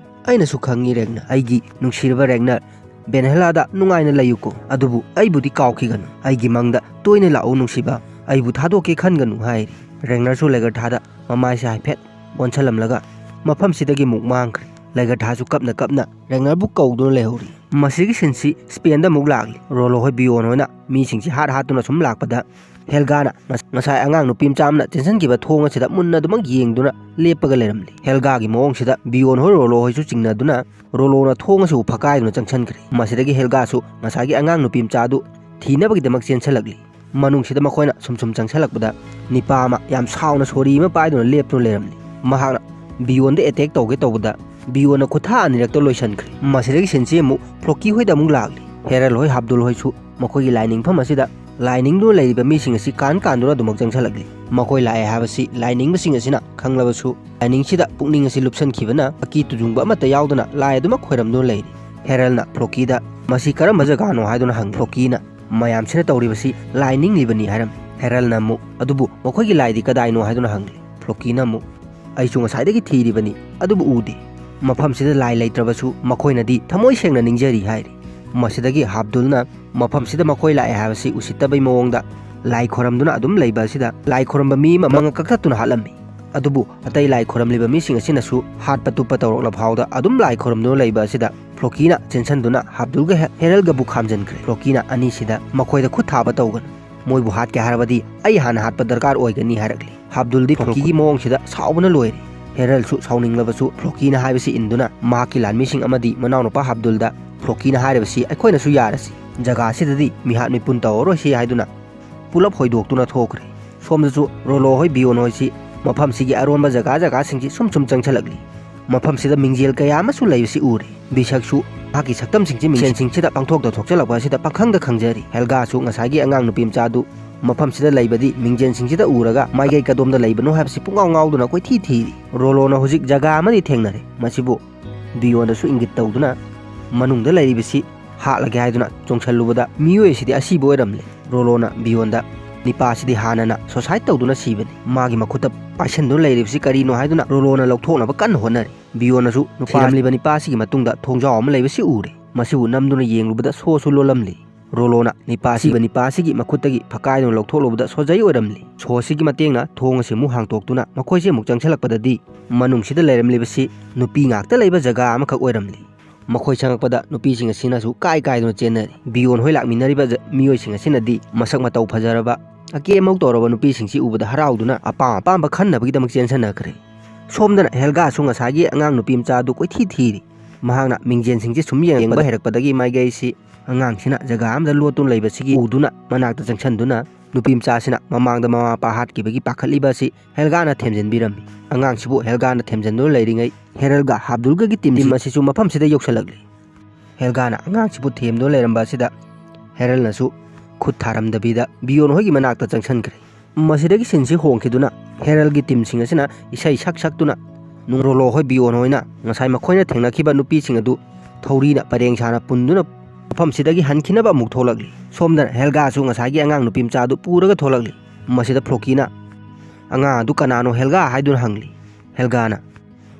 ꯑꯩꯅꯁꯨ ꯈꯪꯉꯤ, ꯔꯦꯒꯅꯔ꯫ ꯑꯩꯒꯤ ꯅꯨꯡꯁꯤꯔꯕ ꯔꯦꯒꯅꯔ, ꯕꯦꯟꯍꯦꯂꯥꯗ ꯅꯨꯡꯉꯥꯏꯅ ꯂꯩꯌꯨꯀꯣ, ꯑꯗꯨꯕꯨ ꯑꯩꯕꯨꯗꯤ ꯀꯥꯎꯈꯤꯒꯅꯨ꯫ ꯑꯩꯒꯤ ꯃꯪꯗ ꯇꯣꯏꯅ ꯂꯥꯛꯎ, ꯅꯨꯡꯁꯤꯕ꯫ ꯑꯩꯕꯨ ꯊꯥꯗꯣꯛꯀꯦ ꯈꯟꯒꯅꯨ" ꯍꯥꯏꯔꯤ꯫ ꯔꯦꯒꯅꯔꯁꯨ ꯂꯩꯒꯔꯊꯥꯗ ꯃꯃꯥꯏꯁꯦ ꯍꯥꯏꯐꯦꯠ ꯑꯣꯟꯁꯜꯂꯝꯂꯒ ꯃꯐꯝꯁꯤꯗꯒꯤ ꯑꯃꯨꯛ ꯃꯥꯡꯈ꯭ꯔꯦ꯫ ꯂꯩꯒꯔꯊꯥꯁꯨ ꯀꯞꯅ ꯀꯞꯅ ꯔꯦꯒꯅꯔꯕꯨ ꯀꯧꯗꯨꯅ ꯂꯩꯍꯧꯔꯤ꯫ ꯃꯁꯤꯗꯒꯤ ꯁꯤꯟꯁꯤ ꯁ꯭ꯄꯦꯟꯗ ꯑꯃꯨꯛ ꯂꯥꯛꯂꯤ꯫ ꯔꯣꯂꯣ ꯍꯣꯏ, ꯕꯤꯌꯣꯟ ꯍꯣꯏꯅ ꯃꯤꯁꯤꯡꯁꯤ ꯍꯥꯠ ꯍꯥꯠꯇꯨꯅ ꯁꯨꯝ ꯂꯥꯛꯄꯗ, ꯍꯦꯜꯒꯥꯅ ꯉꯁ-, ꯉꯁꯥꯏ ꯑꯉꯥꯡ ꯅꯨꯄꯤ ꯃꯆꯥ ꯑꯃꯅ ꯆꯦꯟꯁꯤꯟꯈꯤꯕ ꯊꯣꯡ ꯑꯁꯤꯗ ꯃꯨꯟꯅ ꯑꯗꯨꯃꯛ ꯌꯦꯡꯗꯨꯅ ꯂꯦꯞꯄꯒ ꯂꯩꯔꯝꯂꯤ꯫ ꯍꯦꯜꯒꯥꯒꯤ ꯃꯑꯣꯡꯁꯤꯗ ꯕꯤꯌꯣꯟ ꯍꯣꯏ, ꯔꯣꯂꯣ ꯍꯣꯏꯁꯨ ꯆꯤꯡꯅꯗꯨꯅ ꯔꯣꯂꯣꯅ ꯊꯣꯡ ꯑꯁꯤꯕꯨ ꯐꯛꯀꯥꯏꯗꯨꯅ ꯆꯪꯁꯤꯟꯈ꯭ꯔꯦ꯫ ꯃꯁꯤꯗꯒꯤ ꯍꯦꯜꯒꯥꯁꯨ ꯉꯁꯥꯏꯒꯤ ꯑꯉꯥꯡ ꯅꯨꯄꯤ ꯃꯆꯥ ꯑꯗꯨ ꯊꯤꯅꯕꯒꯤꯗꯃꯛ ꯆꯦꯟꯁꯤꯜꯂꯛꯂꯤ꯫ ꯃꯅꯨꯡꯁꯤꯗ ꯃꯈꯣꯏꯅ ꯁꯨꯝ ꯁꯨꯝ ꯆꯪꯁꯤꯜꯂꯛꯄꯗ, ꯅꯤꯄꯥ ꯑꯃ ꯌꯥꯝ ꯁꯥꯎꯅ ꯁꯣꯔꯤ ꯑꯃ ꯄꯥꯏꯗꯨꯅ ꯂꯦꯞꯇꯨꯅ ꯂꯩꯔꯝꯂꯤ꯫ ꯃꯍꯥꯛꯅ ꯕꯤꯌꯣꯟꯗ ꯑꯦꯇꯦꯛ ꯇꯧꯒꯦ ꯇꯧꯕꯗ, ꯕꯤꯌꯣꯟꯅ ꯈꯨꯠꯊꯥ ꯑꯅꯤꯔꯛꯇ ꯂꯣꯏꯁꯤꯟꯈ꯭ꯔꯦ꯫ ꯃꯁꯤꯗꯒꯤ ꯁꯤꯟꯁꯤ ꯑꯃꯨꯛ ꯐ꯭ꯂꯣꯀꯤ ꯍꯣꯏꯗ ꯑꯃꯨꯛ ꯂꯥꯛꯂꯤ꯫ ꯍꯦꯔꯜ ꯍꯣꯏ, ꯍꯥꯕꯗꯨꯜ ꯍꯣꯏꯁꯨ ꯃꯈꯣꯏꯒꯤ ꯂꯥꯏ ꯅꯤꯡꯐꯝ ꯑꯁꯤꯗ ꯂꯥꯏ ꯅꯤꯡꯗꯨꯅ ꯂꯩꯔꯤꯕ ꯃꯤꯁꯤꯡ ꯑꯁꯤ ꯀꯥꯟ ꯀꯥꯟꯗꯨꯅ ꯑꯗꯨꯃꯛ ꯆꯪꯁꯤꯜꯂꯛꯂꯤ꯫ ꯃꯈꯣꯏ ꯂꯥꯛꯑꯦ ꯍꯥꯏꯕꯁꯤ ꯂꯥꯏ ꯅꯤꯡꯕꯁꯤꯡ ꯑꯁꯤꯅ ꯈꯪꯂꯕꯁꯨ, ꯂꯥꯏ ꯅꯤꯡꯁꯤꯗ ꯄꯨꯛꯅꯤꯡ ꯑꯁꯤ ꯂꯨꯞꯁꯟꯈꯤꯕꯅ ꯑꯀꯤ ꯇꯨꯖꯨꯡꯕ ꯑꯃꯠꯇ ꯌꯥꯎꯗꯅ ꯂꯥꯏ ꯑꯗꯨꯃꯛ ꯈꯣꯏꯔꯝꯗꯨꯅ ꯂꯩꯔꯤ꯫ ꯍꯦꯔꯜꯅ ꯐ꯭ꯂꯣꯀꯤꯗ, "ꯃꯁꯤ ꯀꯔꯝꯕ ꯖꯒꯥꯅꯣ?" ꯍꯥꯏꯗꯨꯅ ꯍꯪꯉꯤ꯫ ꯐ꯭ꯂꯣꯀꯤꯅ, "ꯃꯌꯥꯝꯁꯤꯅ ꯇꯧꯔꯤꯕꯁꯤ ꯂꯥꯏ ꯅꯤꯡꯂꯤꯕꯅꯤ" ꯍꯥꯏꯔꯝꯃꯤ꯫ ꯍꯦꯔꯜꯅ ꯑꯃꯨꯛ, "ꯑꯗꯨꯕꯨ ꯃꯈꯣꯏꯒꯤ ꯂꯥꯏꯗꯤ ꯀꯗꯥꯏꯅꯣ?" ꯍꯥꯏꯗꯨꯅ ꯍꯪꯂꯤ꯫ ꯐ꯭ꯂꯣꯀꯤꯅ ꯑꯃꯨꯛ, "ꯑꯩꯁꯨ ꯉꯁꯥꯏꯗꯒꯤ ꯊꯤꯔꯤꯕꯅꯤ, ꯑꯗꯨꯕꯨ ꯎꯗꯦ꯫ ꯃꯐꯝꯁꯤꯗ ꯂꯥꯏ ꯂꯩꯇ꯭ꯔꯕꯁꯨ ꯃꯈꯣꯏꯅꯗꯤ ꯊꯃꯣꯏ ꯁꯦꯡꯅ ꯅꯤꯡꯖꯔꯤ" ꯍꯥꯏꯔꯤ꯫ ꯃꯁꯤꯗꯒꯤ ꯍꯥꯕꯗꯨꯜꯅ ꯃꯐꯝꯁꯤꯗ ꯃꯈꯣꯏ ꯂꯥꯛꯑꯦ ꯍꯥꯏꯕꯁꯤ ꯎꯁꯤꯠꯇꯕꯩ ꯃꯑꯣꯡꯗ ꯂꯥꯏ ꯈꯣꯏꯔꯝꯗꯨꯅ ꯑꯗꯨꯝ ꯂꯩꯕ ꯑꯁꯤꯗ ꯂꯥꯏ ꯈꯣꯏꯔꯝꯕ ꯃꯤ ꯑꯃ ꯃꯉꯛ ꯀꯛꯊꯠꯇꯨꯅ ꯍꯥꯠꯂꯝꯃꯤ꯫ ꯑꯗꯨꯕꯨ ꯑꯇꯩ ꯂꯥꯏ ꯈꯣꯏꯔꯝꯂꯤꯕ ꯃꯤꯁꯤꯡ ꯑꯁꯤꯅꯁꯨ ꯍꯥꯠꯄ ꯇꯨꯞꯄ ꯇꯧꯔꯛꯂ ꯐꯥꯎꯗ ꯑꯗꯨꯝ ꯂꯥꯏ ꯈꯣꯏꯔꯝꯗꯨꯅ ꯂꯩꯕ ꯑꯁꯤꯗ ꯐ꯭ꯂꯣꯀꯤꯅ ꯆꯦꯟꯁꯤꯟꯗꯨꯅ ꯍꯥꯕꯗꯨꯜꯒ ꯍꯦ-, ꯍꯦꯔꯜꯒꯕꯨ ꯈꯥꯝꯖꯟꯈ꯭ꯔꯦ꯫ ꯐ꯭ꯂꯣꯀꯤꯅ ꯑꯅꯤꯁꯤꯗ, "ꯃꯈꯣꯏꯗ ꯈꯨꯠ ꯊꯥꯕ ꯇꯧꯒꯅꯨ꯫ ꯃꯣꯏꯕꯨ ꯍꯥꯠꯀꯦ ꯍꯥꯏꯔꯕꯗꯤ ꯑꯩ ꯍꯥꯟꯅ ꯍꯥꯠꯄ ꯗꯔꯀꯥꯔ ꯑꯣꯏꯒꯅꯤ" ꯍꯥꯏꯔꯛꯂꯤ꯫ ꯍꯥꯕꯗꯨꯜꯗꯤ ꯐ꯭ꯂꯣꯀꯤꯒꯤ ꯃꯑꯣꯡꯁꯤꯗ ꯁꯥꯎꯕꯅ ꯂꯣꯏꯔꯦ꯫ ꯍꯦꯔꯜꯁꯨ ꯁꯥꯎꯅꯤꯡꯂꯕꯁꯨ ꯐ꯭ꯂꯣꯀꯤꯅ ꯍꯥꯏꯕꯁꯤ ꯏꯟꯗꯨꯅ ꯃꯍꯥꯛꯀꯤ ꯂꯥꯟꯃꯤꯁꯤꯡ ꯑꯃꯗꯤ ꯃꯅꯥꯎꯅꯨꯄꯥ ꯍꯥꯕꯗꯨꯜꯗ ꯐ꯭ꯂꯣꯀꯤꯅ ꯍꯥꯏꯔꯤꯕꯁꯤ ꯑꯩꯈꯣꯏꯅꯁꯨ ꯌꯥꯔꯁꯤ, ꯖꯒꯥ ꯑꯁꯤꯗꯗꯤ ꯃꯤꯍꯥꯠ ꯃꯤꯄꯨꯟ ꯇꯧꯔꯔꯣꯏꯁꯤ ꯍꯥꯏꯗꯨꯅ ꯄꯨꯂꯞ ꯍꯣꯏꯗꯣꯛꯇꯨꯅ ꯊꯣꯛꯈ꯭ꯔꯦ꯫ ꯁꯣꯝꯗꯁꯨ ꯔꯣꯂꯣ ꯍꯣꯏ, ꯕꯤꯌꯣꯟ ꯍꯣꯏꯁꯤ ꯃꯐꯝꯁꯤꯒꯤ ꯑꯔꯣꯟꯕ ꯖꯒꯥ ꯖꯒꯥꯁꯤꯡꯁꯤ ꯁꯨꯝ ꯁꯨꯝ ꯆꯪꯁꯤꯜꯂꯛꯂꯤ꯫ ꯃꯐꯝꯁꯤꯗ ꯃꯤꯡꯖꯦꯜ ꯀꯌꯥ ꯑꯃꯁꯨ ꯂꯩꯕꯁꯤ ꯎꯔꯦ꯫ ꯕꯤꯁꯛꯁꯨ ꯃꯍꯥꯛꯀꯤ ꯁꯛꯇꯝꯁꯤꯡꯁꯤ ꯃꯤꯡꯁꯦꯟꯁꯤꯡꯁꯤꯗ ꯄꯥꯡꯊꯣꯛꯇ ꯊꯣꯛꯆꯜꯂꯛꯄ ꯑꯁꯤꯗ ꯄꯪꯈꯪꯗ ꯈꯪꯖꯔꯤ꯫ ꯍꯦꯜꯒꯥꯁꯨ ꯉꯁꯥꯏꯒꯤ ꯑꯉꯥꯡ ꯅꯨꯄꯤ ꯃꯆꯥꯗꯨ ꯃꯐꯝꯁꯤꯗ ꯂꯩꯕꯗꯤ ꯃꯤꯡꯖꯦꯜꯁꯤꯡꯁꯤꯗ ꯎꯔꯒ ꯃꯥꯏꯀꯩ ꯀꯗꯣꯝꯗ ꯂꯩꯕꯅꯣ ꯍꯥꯏꯕꯁꯤ ꯄꯨꯡꯉꯥꯎ ꯉꯥꯎꯗꯨꯅ ꯀꯣꯏꯊꯤ ꯊꯤꯔꯤ꯫ ꯔꯣꯂꯣꯅ ꯍꯧꯖꯤꯛ ꯖꯒꯥ ꯑꯃꯗꯤ ꯊꯦꯡꯅꯔꯦ꯫ ꯃꯁꯤꯕꯨ ꯕꯤꯌꯣꯟꯗꯁꯨ ꯏꯪꯒꯤꯠ ꯇꯧꯗꯨꯅ ꯃꯅꯨꯡꯗ ꯂꯩꯔꯤꯕꯁꯤ ꯍꯥꯠꯂꯒꯦ ꯍꯥꯏꯗꯨꯅ ꯆꯣꯡꯁꯜꯂꯨꯕꯗ ꯃꯤꯑꯣꯏ ꯑꯁꯤꯗꯤ ꯑꯁꯤꯕ ꯑꯣꯏꯔꯝꯂꯦ꯫ ꯔꯣꯂꯣꯅ ꯕꯤꯌꯣꯟꯗ ꯅꯤꯄꯥꯁꯤꯗꯤ ꯍꯥꯟꯅꯅ suicide ꯇꯧꯗꯨꯅ ꯁꯤꯕꯅꯤ꯫ ꯃꯥꯒꯤ ꯃꯈꯨꯠꯇ ꯄꯥꯏꯁꯟꯗꯨꯅ ꯂꯩꯔꯤꯕꯁꯤ ꯀꯔꯤꯅꯣ ꯍꯥꯏꯗꯨꯅ ꯔꯣꯂꯣꯅ ꯂꯧꯊꯣꯛꯅꯕ ꯀꯟꯅ ꯍꯣꯠꯅꯔꯤ꯫ ꯕꯤꯌꯣꯟꯅꯁꯨ ꯅꯨꯄꯥ ꯊꯤꯔꯝꯂꯤꯕ ꯅꯤꯄꯥꯁꯤꯒꯤ ꯃꯇꯨꯡꯗ ꯊꯣꯡꯖꯥꯎ ꯑꯃ ꯂꯩꯕꯁꯤ ꯎꯔꯦ꯫ ꯃꯁꯤꯕꯨ ꯅꯝꯗꯨꯅ ꯌꯦꯡꯂꯨꯕꯗ ꯁꯣꯁꯨ ꯂꯣꯜꯂꯝꯂꯤ꯫ ꯔꯣꯂꯣꯅ ꯅꯤꯄꯥꯁꯤ, ꯅꯤꯄꯥꯁꯤꯒꯤ ꯃꯈꯨꯠꯇꯒꯤ ꯐꯛꯀꯥꯏꯗꯨꯅ ꯂꯧꯊꯣꯛꯂꯨꯕꯗ ꯁꯣꯖꯩ ꯑꯣꯏꯔꯝꯂꯤ꯫ ꯁꯣꯁꯤꯒꯤ ꯃꯇꯦꯡꯅ ꯊꯣꯡ ꯑꯁꯤ ꯑꯃꯨꯛ ꯍꯥꯡꯇꯣꯛꯇꯨꯅ ꯃꯈꯣꯏꯁꯦ ꯑꯃꯨꯛ ꯆꯪꯁꯤꯜꯂꯛꯄꯗꯗꯤ ꯃꯅꯨꯡꯁꯤꯗ ꯂꯩꯔꯝꯂꯤꯕꯁꯤ ꯅꯨꯄꯤ ꯉꯥꯛꯇ ꯂꯩꯕ ꯖꯒꯥ ꯑꯃꯈꯛ ꯑꯣꯏꯔꯝꯂꯤ꯫ ꯃꯈꯣꯏ ꯆꯪꯉꯛꯄꯗ ꯅꯨꯄꯤꯁꯤꯡ ꯑꯁꯤꯅꯁꯨ ꯀꯥꯏ ꯀꯥꯏꯗꯨꯅ ꯆꯦꯟꯅꯔꯤ꯫ ꯕꯤꯌꯣꯟ ꯍꯣꯏ ꯂꯥꯛꯃꯤꯟꯅꯔꯤꯕ ꯖ-, ꯃꯤꯑꯣꯏꯁꯤꯡ ꯑꯁꯤꯅꯗꯤ ꯃꯁꯛ ꯃꯇꯧ ꯐꯖꯔꯕ, ꯑꯀꯦ ꯑꯃꯧ ꯇꯧꯔꯕ ꯅꯨꯄꯤꯁꯤꯡꯁꯤ ꯎꯕꯗ ꯍꯔꯥꯎꯗꯨꯅ ꯑꯄꯥꯝ ꯑꯄꯥꯝꯕ ꯈꯟꯅꯕꯒꯤꯗꯃꯛ ꯆꯦꯟꯁꯤꯟꯅꯈ꯭ꯔꯦ꯫ ꯁꯣꯝꯗꯅ ꯍꯦꯜꯒꯥꯁꯨ ꯉꯁꯥꯏꯒꯤ ꯑꯉꯥꯡ ꯅꯨꯄꯤ ꯃꯆꯥ ꯑꯗꯨ ꯀꯣꯏꯊꯤ ꯊꯤꯔꯤ꯫ ꯃꯍꯥꯛꯅ ꯃꯤꯡꯖꯦꯜꯁꯤꯡꯁꯦ ꯁꯨꯝ ꯌꯦꯡꯕ ꯍꯩꯔꯛꯄꯗꯒꯤ ꯃꯥꯏꯀꯩꯁꯤ ꯑꯉꯥꯡꯁꯤꯅ ꯖꯒꯥ ꯑꯃꯗ ꯂꯣꯠꯇꯨꯅ ꯂꯩꯕꯁꯤꯒꯤ ꯎꯗꯨꯅ ꯃꯅꯥꯛꯇ ꯆꯪꯁꯤꯟꯗꯨꯅ ꯅꯨꯄꯤ ꯃꯆꯥꯁꯤꯅ ꯃꯃꯥꯡꯗ ꯃꯃꯥ ꯃꯄꯥ ꯍꯥꯠꯈꯤꯕꯒꯤ ꯄꯥꯈꯠꯂꯤꯕ ꯑꯁꯤ ꯍꯦꯜꯒꯥꯅ ꯊꯦꯝꯖꯤꯟꯕꯤꯔꯝꯃꯤ꯫ ꯑꯉꯥꯡꯁꯤꯕꯨ ꯍꯦꯜꯒꯥꯅ ꯊꯦꯝꯖꯤꯟꯗꯨꯅ ꯂꯩꯔꯤꯉꯩ ꯍꯦꯔꯜꯒ ꯍꯥꯕꯗꯨꯜꯒꯒꯤ ꯇꯤꯝ ꯑꯁꯤꯁꯨ ꯃꯐꯝꯁꯤꯗ ꯌꯧꯁꯤꯜꯂꯛꯂꯤ꯫ ꯍꯦꯜꯒꯥꯅ ꯑꯉꯥꯡꯁꯤꯕꯨ ꯊꯦꯝꯗꯨꯅ ꯂꯩꯔꯝꯕ ꯑꯁꯤꯗ ꯍꯦꯔꯜꯅꯁꯨ ꯈꯨꯠ ꯊꯥꯔꯝꯗꯕꯤꯗ ꯕꯤꯌꯣꯟ ꯍꯣꯏꯒꯤ ꯃꯅꯥꯛꯇ ꯆꯪꯁꯤꯟꯈ꯭ꯔꯦ꯫ ꯃꯁꯤꯗꯒꯤ ꯁꯤꯟꯁꯤ ꯍꯣꯡꯈꯤꯗꯨꯅ ꯍꯦꯔꯜꯒꯤ ꯇꯤꯝꯁꯤꯡ ꯑꯁꯤꯅ ꯏꯁꯩ ꯁꯛ ꯁꯛꯇꯨꯅ ꯅꯨꯡꯔꯣꯂꯣ ꯍꯣꯏ ꯕꯤꯌꯣꯟ ꯍꯣꯏꯅ ꯉꯁꯥꯏ ꯃꯈꯣꯏꯅ ꯊꯦꯡꯅꯈꯤꯕ ꯅꯨꯄꯤꯁꯤꯡ ꯑꯗꯨ ꯊꯧꯔꯤꯅ ꯄꯔꯦꯡ ꯁꯥꯅ ꯄꯨꯟꯗꯨꯅ ꯃꯐꯝꯁꯤꯗꯒꯤ ꯍꯟꯈꯤꯅꯕ ꯑꯃꯨꯛ ꯊꯣꯛꯂꯛꯂꯤ꯫ ꯁꯣꯝꯗꯅ ꯍꯦꯜꯒꯥꯁꯨ ꯉꯁꯥꯏꯒꯤ ꯑꯉꯥꯡ ꯅꯨꯄꯤ ꯃꯆꯥ ꯑꯗꯨ ꯄꯨꯔꯒ ꯊꯣꯛꯂꯛꯂꯤ꯫ ꯃꯁꯤꯗ ꯐ꯭ꯂꯣꯀꯤꯅ, "ꯑꯉꯥꯡ ꯑꯗꯨ ꯀꯅꯥꯅꯣ ꯍꯦꯜꯒꯥ ꯍꯥꯏꯗꯨꯅ?" ꯍꯪꯂꯤ꯫ ꯍꯦꯜꯒꯥꯅ,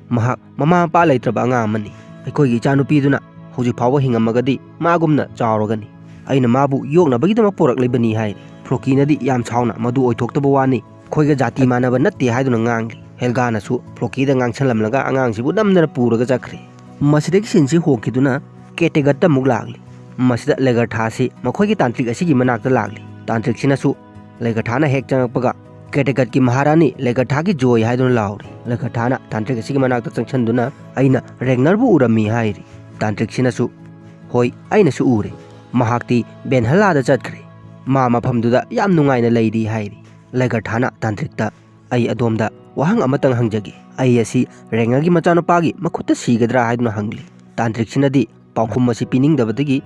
"ꯃꯍꯥꯛ ꯃꯃꯥ ꯃꯄꯥ ꯂꯩꯇ꯭ꯔꯕ ꯑꯉꯥꯡ ꯑꯃꯅꯤ꯫ ꯑꯩꯈꯣꯏꯒꯤ ꯏꯆꯥꯅꯨꯄꯤꯗꯨꯅ ꯍꯧꯖꯤꯛ ꯐꯥꯎꯕ ꯍꯤꯡꯉꯝꯃꯒꯗꯤ ꯃꯥꯒꯨꯝꯅ ꯆꯥꯎꯔꯒꯅꯤ꯫ ꯑꯩꯅ ꯃꯥꯕꯨ ꯌꯣꯛꯅꯕꯒꯤꯗꯃꯛ ꯄꯨꯔꯛꯂꯤꯕꯅꯤ" ꯍꯥꯏꯔꯤ꯫ ꯐ꯭ꯂꯣꯀꯤꯅꯗꯤ ꯌꯥꯝ ꯁꯥꯎꯅ ꯃꯗꯨ ꯑꯣꯏꯊꯣꯛꯇꯕ ꯋꯥꯅꯤ, ꯑꯩꯈꯣꯏꯒ ꯖꯥꯇꯤ ꯃꯥꯟꯅꯕ ꯅꯠꯇꯦ ꯍꯥꯏꯗꯨꯅ ꯉꯥꯡꯂꯤ꯫ ꯍꯦꯜꯒꯥꯅꯁꯨ ꯐ꯭ꯂꯣꯀꯤꯗ ꯉꯥꯡꯁꯜꯂꯝꯂꯒ ꯑꯉꯥꯡꯁꯤꯕꯨ ꯅꯝꯗꯅ ꯄꯨꯔꯒ ꯆꯠꯈ꯭ꯔꯦ꯫ ꯃꯁꯤꯗꯒꯤ ꯁꯤꯟꯁꯤ ꯍꯣꯡꯈꯤꯗꯨꯅ ꯀꯦꯇꯦꯒꯠꯇ ꯑꯃꯨꯛ ꯂꯥꯛꯂꯤ꯫ ꯃꯁꯤꯗ ꯂꯦꯒꯔꯊꯥꯁꯤ ꯃꯈꯣꯏꯒꯤ ꯇꯥꯟꯇ꯭ꯔꯤꯛ ꯑꯁꯤꯒꯤ ꯃꯅꯥꯛꯇ ꯂꯥꯛꯂꯤ꯫ ꯇꯥꯟꯇ꯭ꯔꯤꯛꯁꯤꯅꯁꯨ ꯂꯦꯒꯔꯊꯥꯅ ꯍꯦꯛ ꯆꯪꯉꯛꯄꯒ, "ꯀꯦꯇꯦꯒꯠꯀꯤ ꯃꯍꯥꯔꯥꯅꯤ ꯂꯦꯒꯔꯊꯥꯒꯤ ꯖꯣꯏ" ꯍꯥꯏꯗꯨꯅ ꯂꯥꯎꯔꯤ꯫ ꯂꯦꯒꯔꯊꯥꯅ ꯇꯥꯟꯇ꯭ꯔꯤꯛ ꯑꯁꯤꯒꯤ ꯃꯅꯥꯛꯇ ꯆꯪꯁꯤꯟꯗꯨꯅ, "ꯑꯩꯅ ꯔꯦꯒꯅꯔꯕꯨ ꯎꯔꯝꯃꯤ" ꯍꯥꯏꯔꯤ꯫ ꯇꯥꯟꯇ꯭ꯔꯤꯛꯁꯤꯅꯁꯨ, "ꯍꯣꯏ, ꯑꯩꯅꯁꯨ ꯎꯔꯦ꯫ ꯃꯍꯥꯛꯇꯤ ꯕꯦꯟꯍꯜꯂꯥꯗ ꯆꯠꯈ꯭ꯔꯦ꯫ ꯃꯥ ꯃꯐꯝꯗꯨꯗ ꯌꯥꯝ ꯅꯨꯡꯉꯥꯏꯅ ꯂꯩꯔꯤ" ꯍꯥꯏꯔꯤ꯫ ꯂꯦꯒꯔꯊꯥꯅ ꯇꯥꯟꯇ꯭ꯔꯤꯛꯇ, "ꯑꯩ ꯑꯗꯣꯝꯗ ꯋꯥꯍꯪ ꯑꯃꯇꯪ ꯍꯪꯖꯒꯦ꯫ ꯑꯩ ꯑꯁꯤ ꯔꯦꯒꯅꯔꯒꯤ ꯃꯆꯥꯅꯨꯄꯥꯒꯤ ꯃꯈꯨꯠꯇ ꯁꯤꯒꯗ꯭ꯔꯥ?" ꯍꯥꯏꯗꯨꯅ ꯍꯪꯂꯤ꯫ ꯇꯥꯟꯇ꯭ꯔꯤꯛꯁꯤꯅꯗꯤ ꯄꯥꯎꯈꯨꯝ ꯑꯁꯤ ꯄꯤꯅꯤꯡꯗꯕꯗꯒꯤ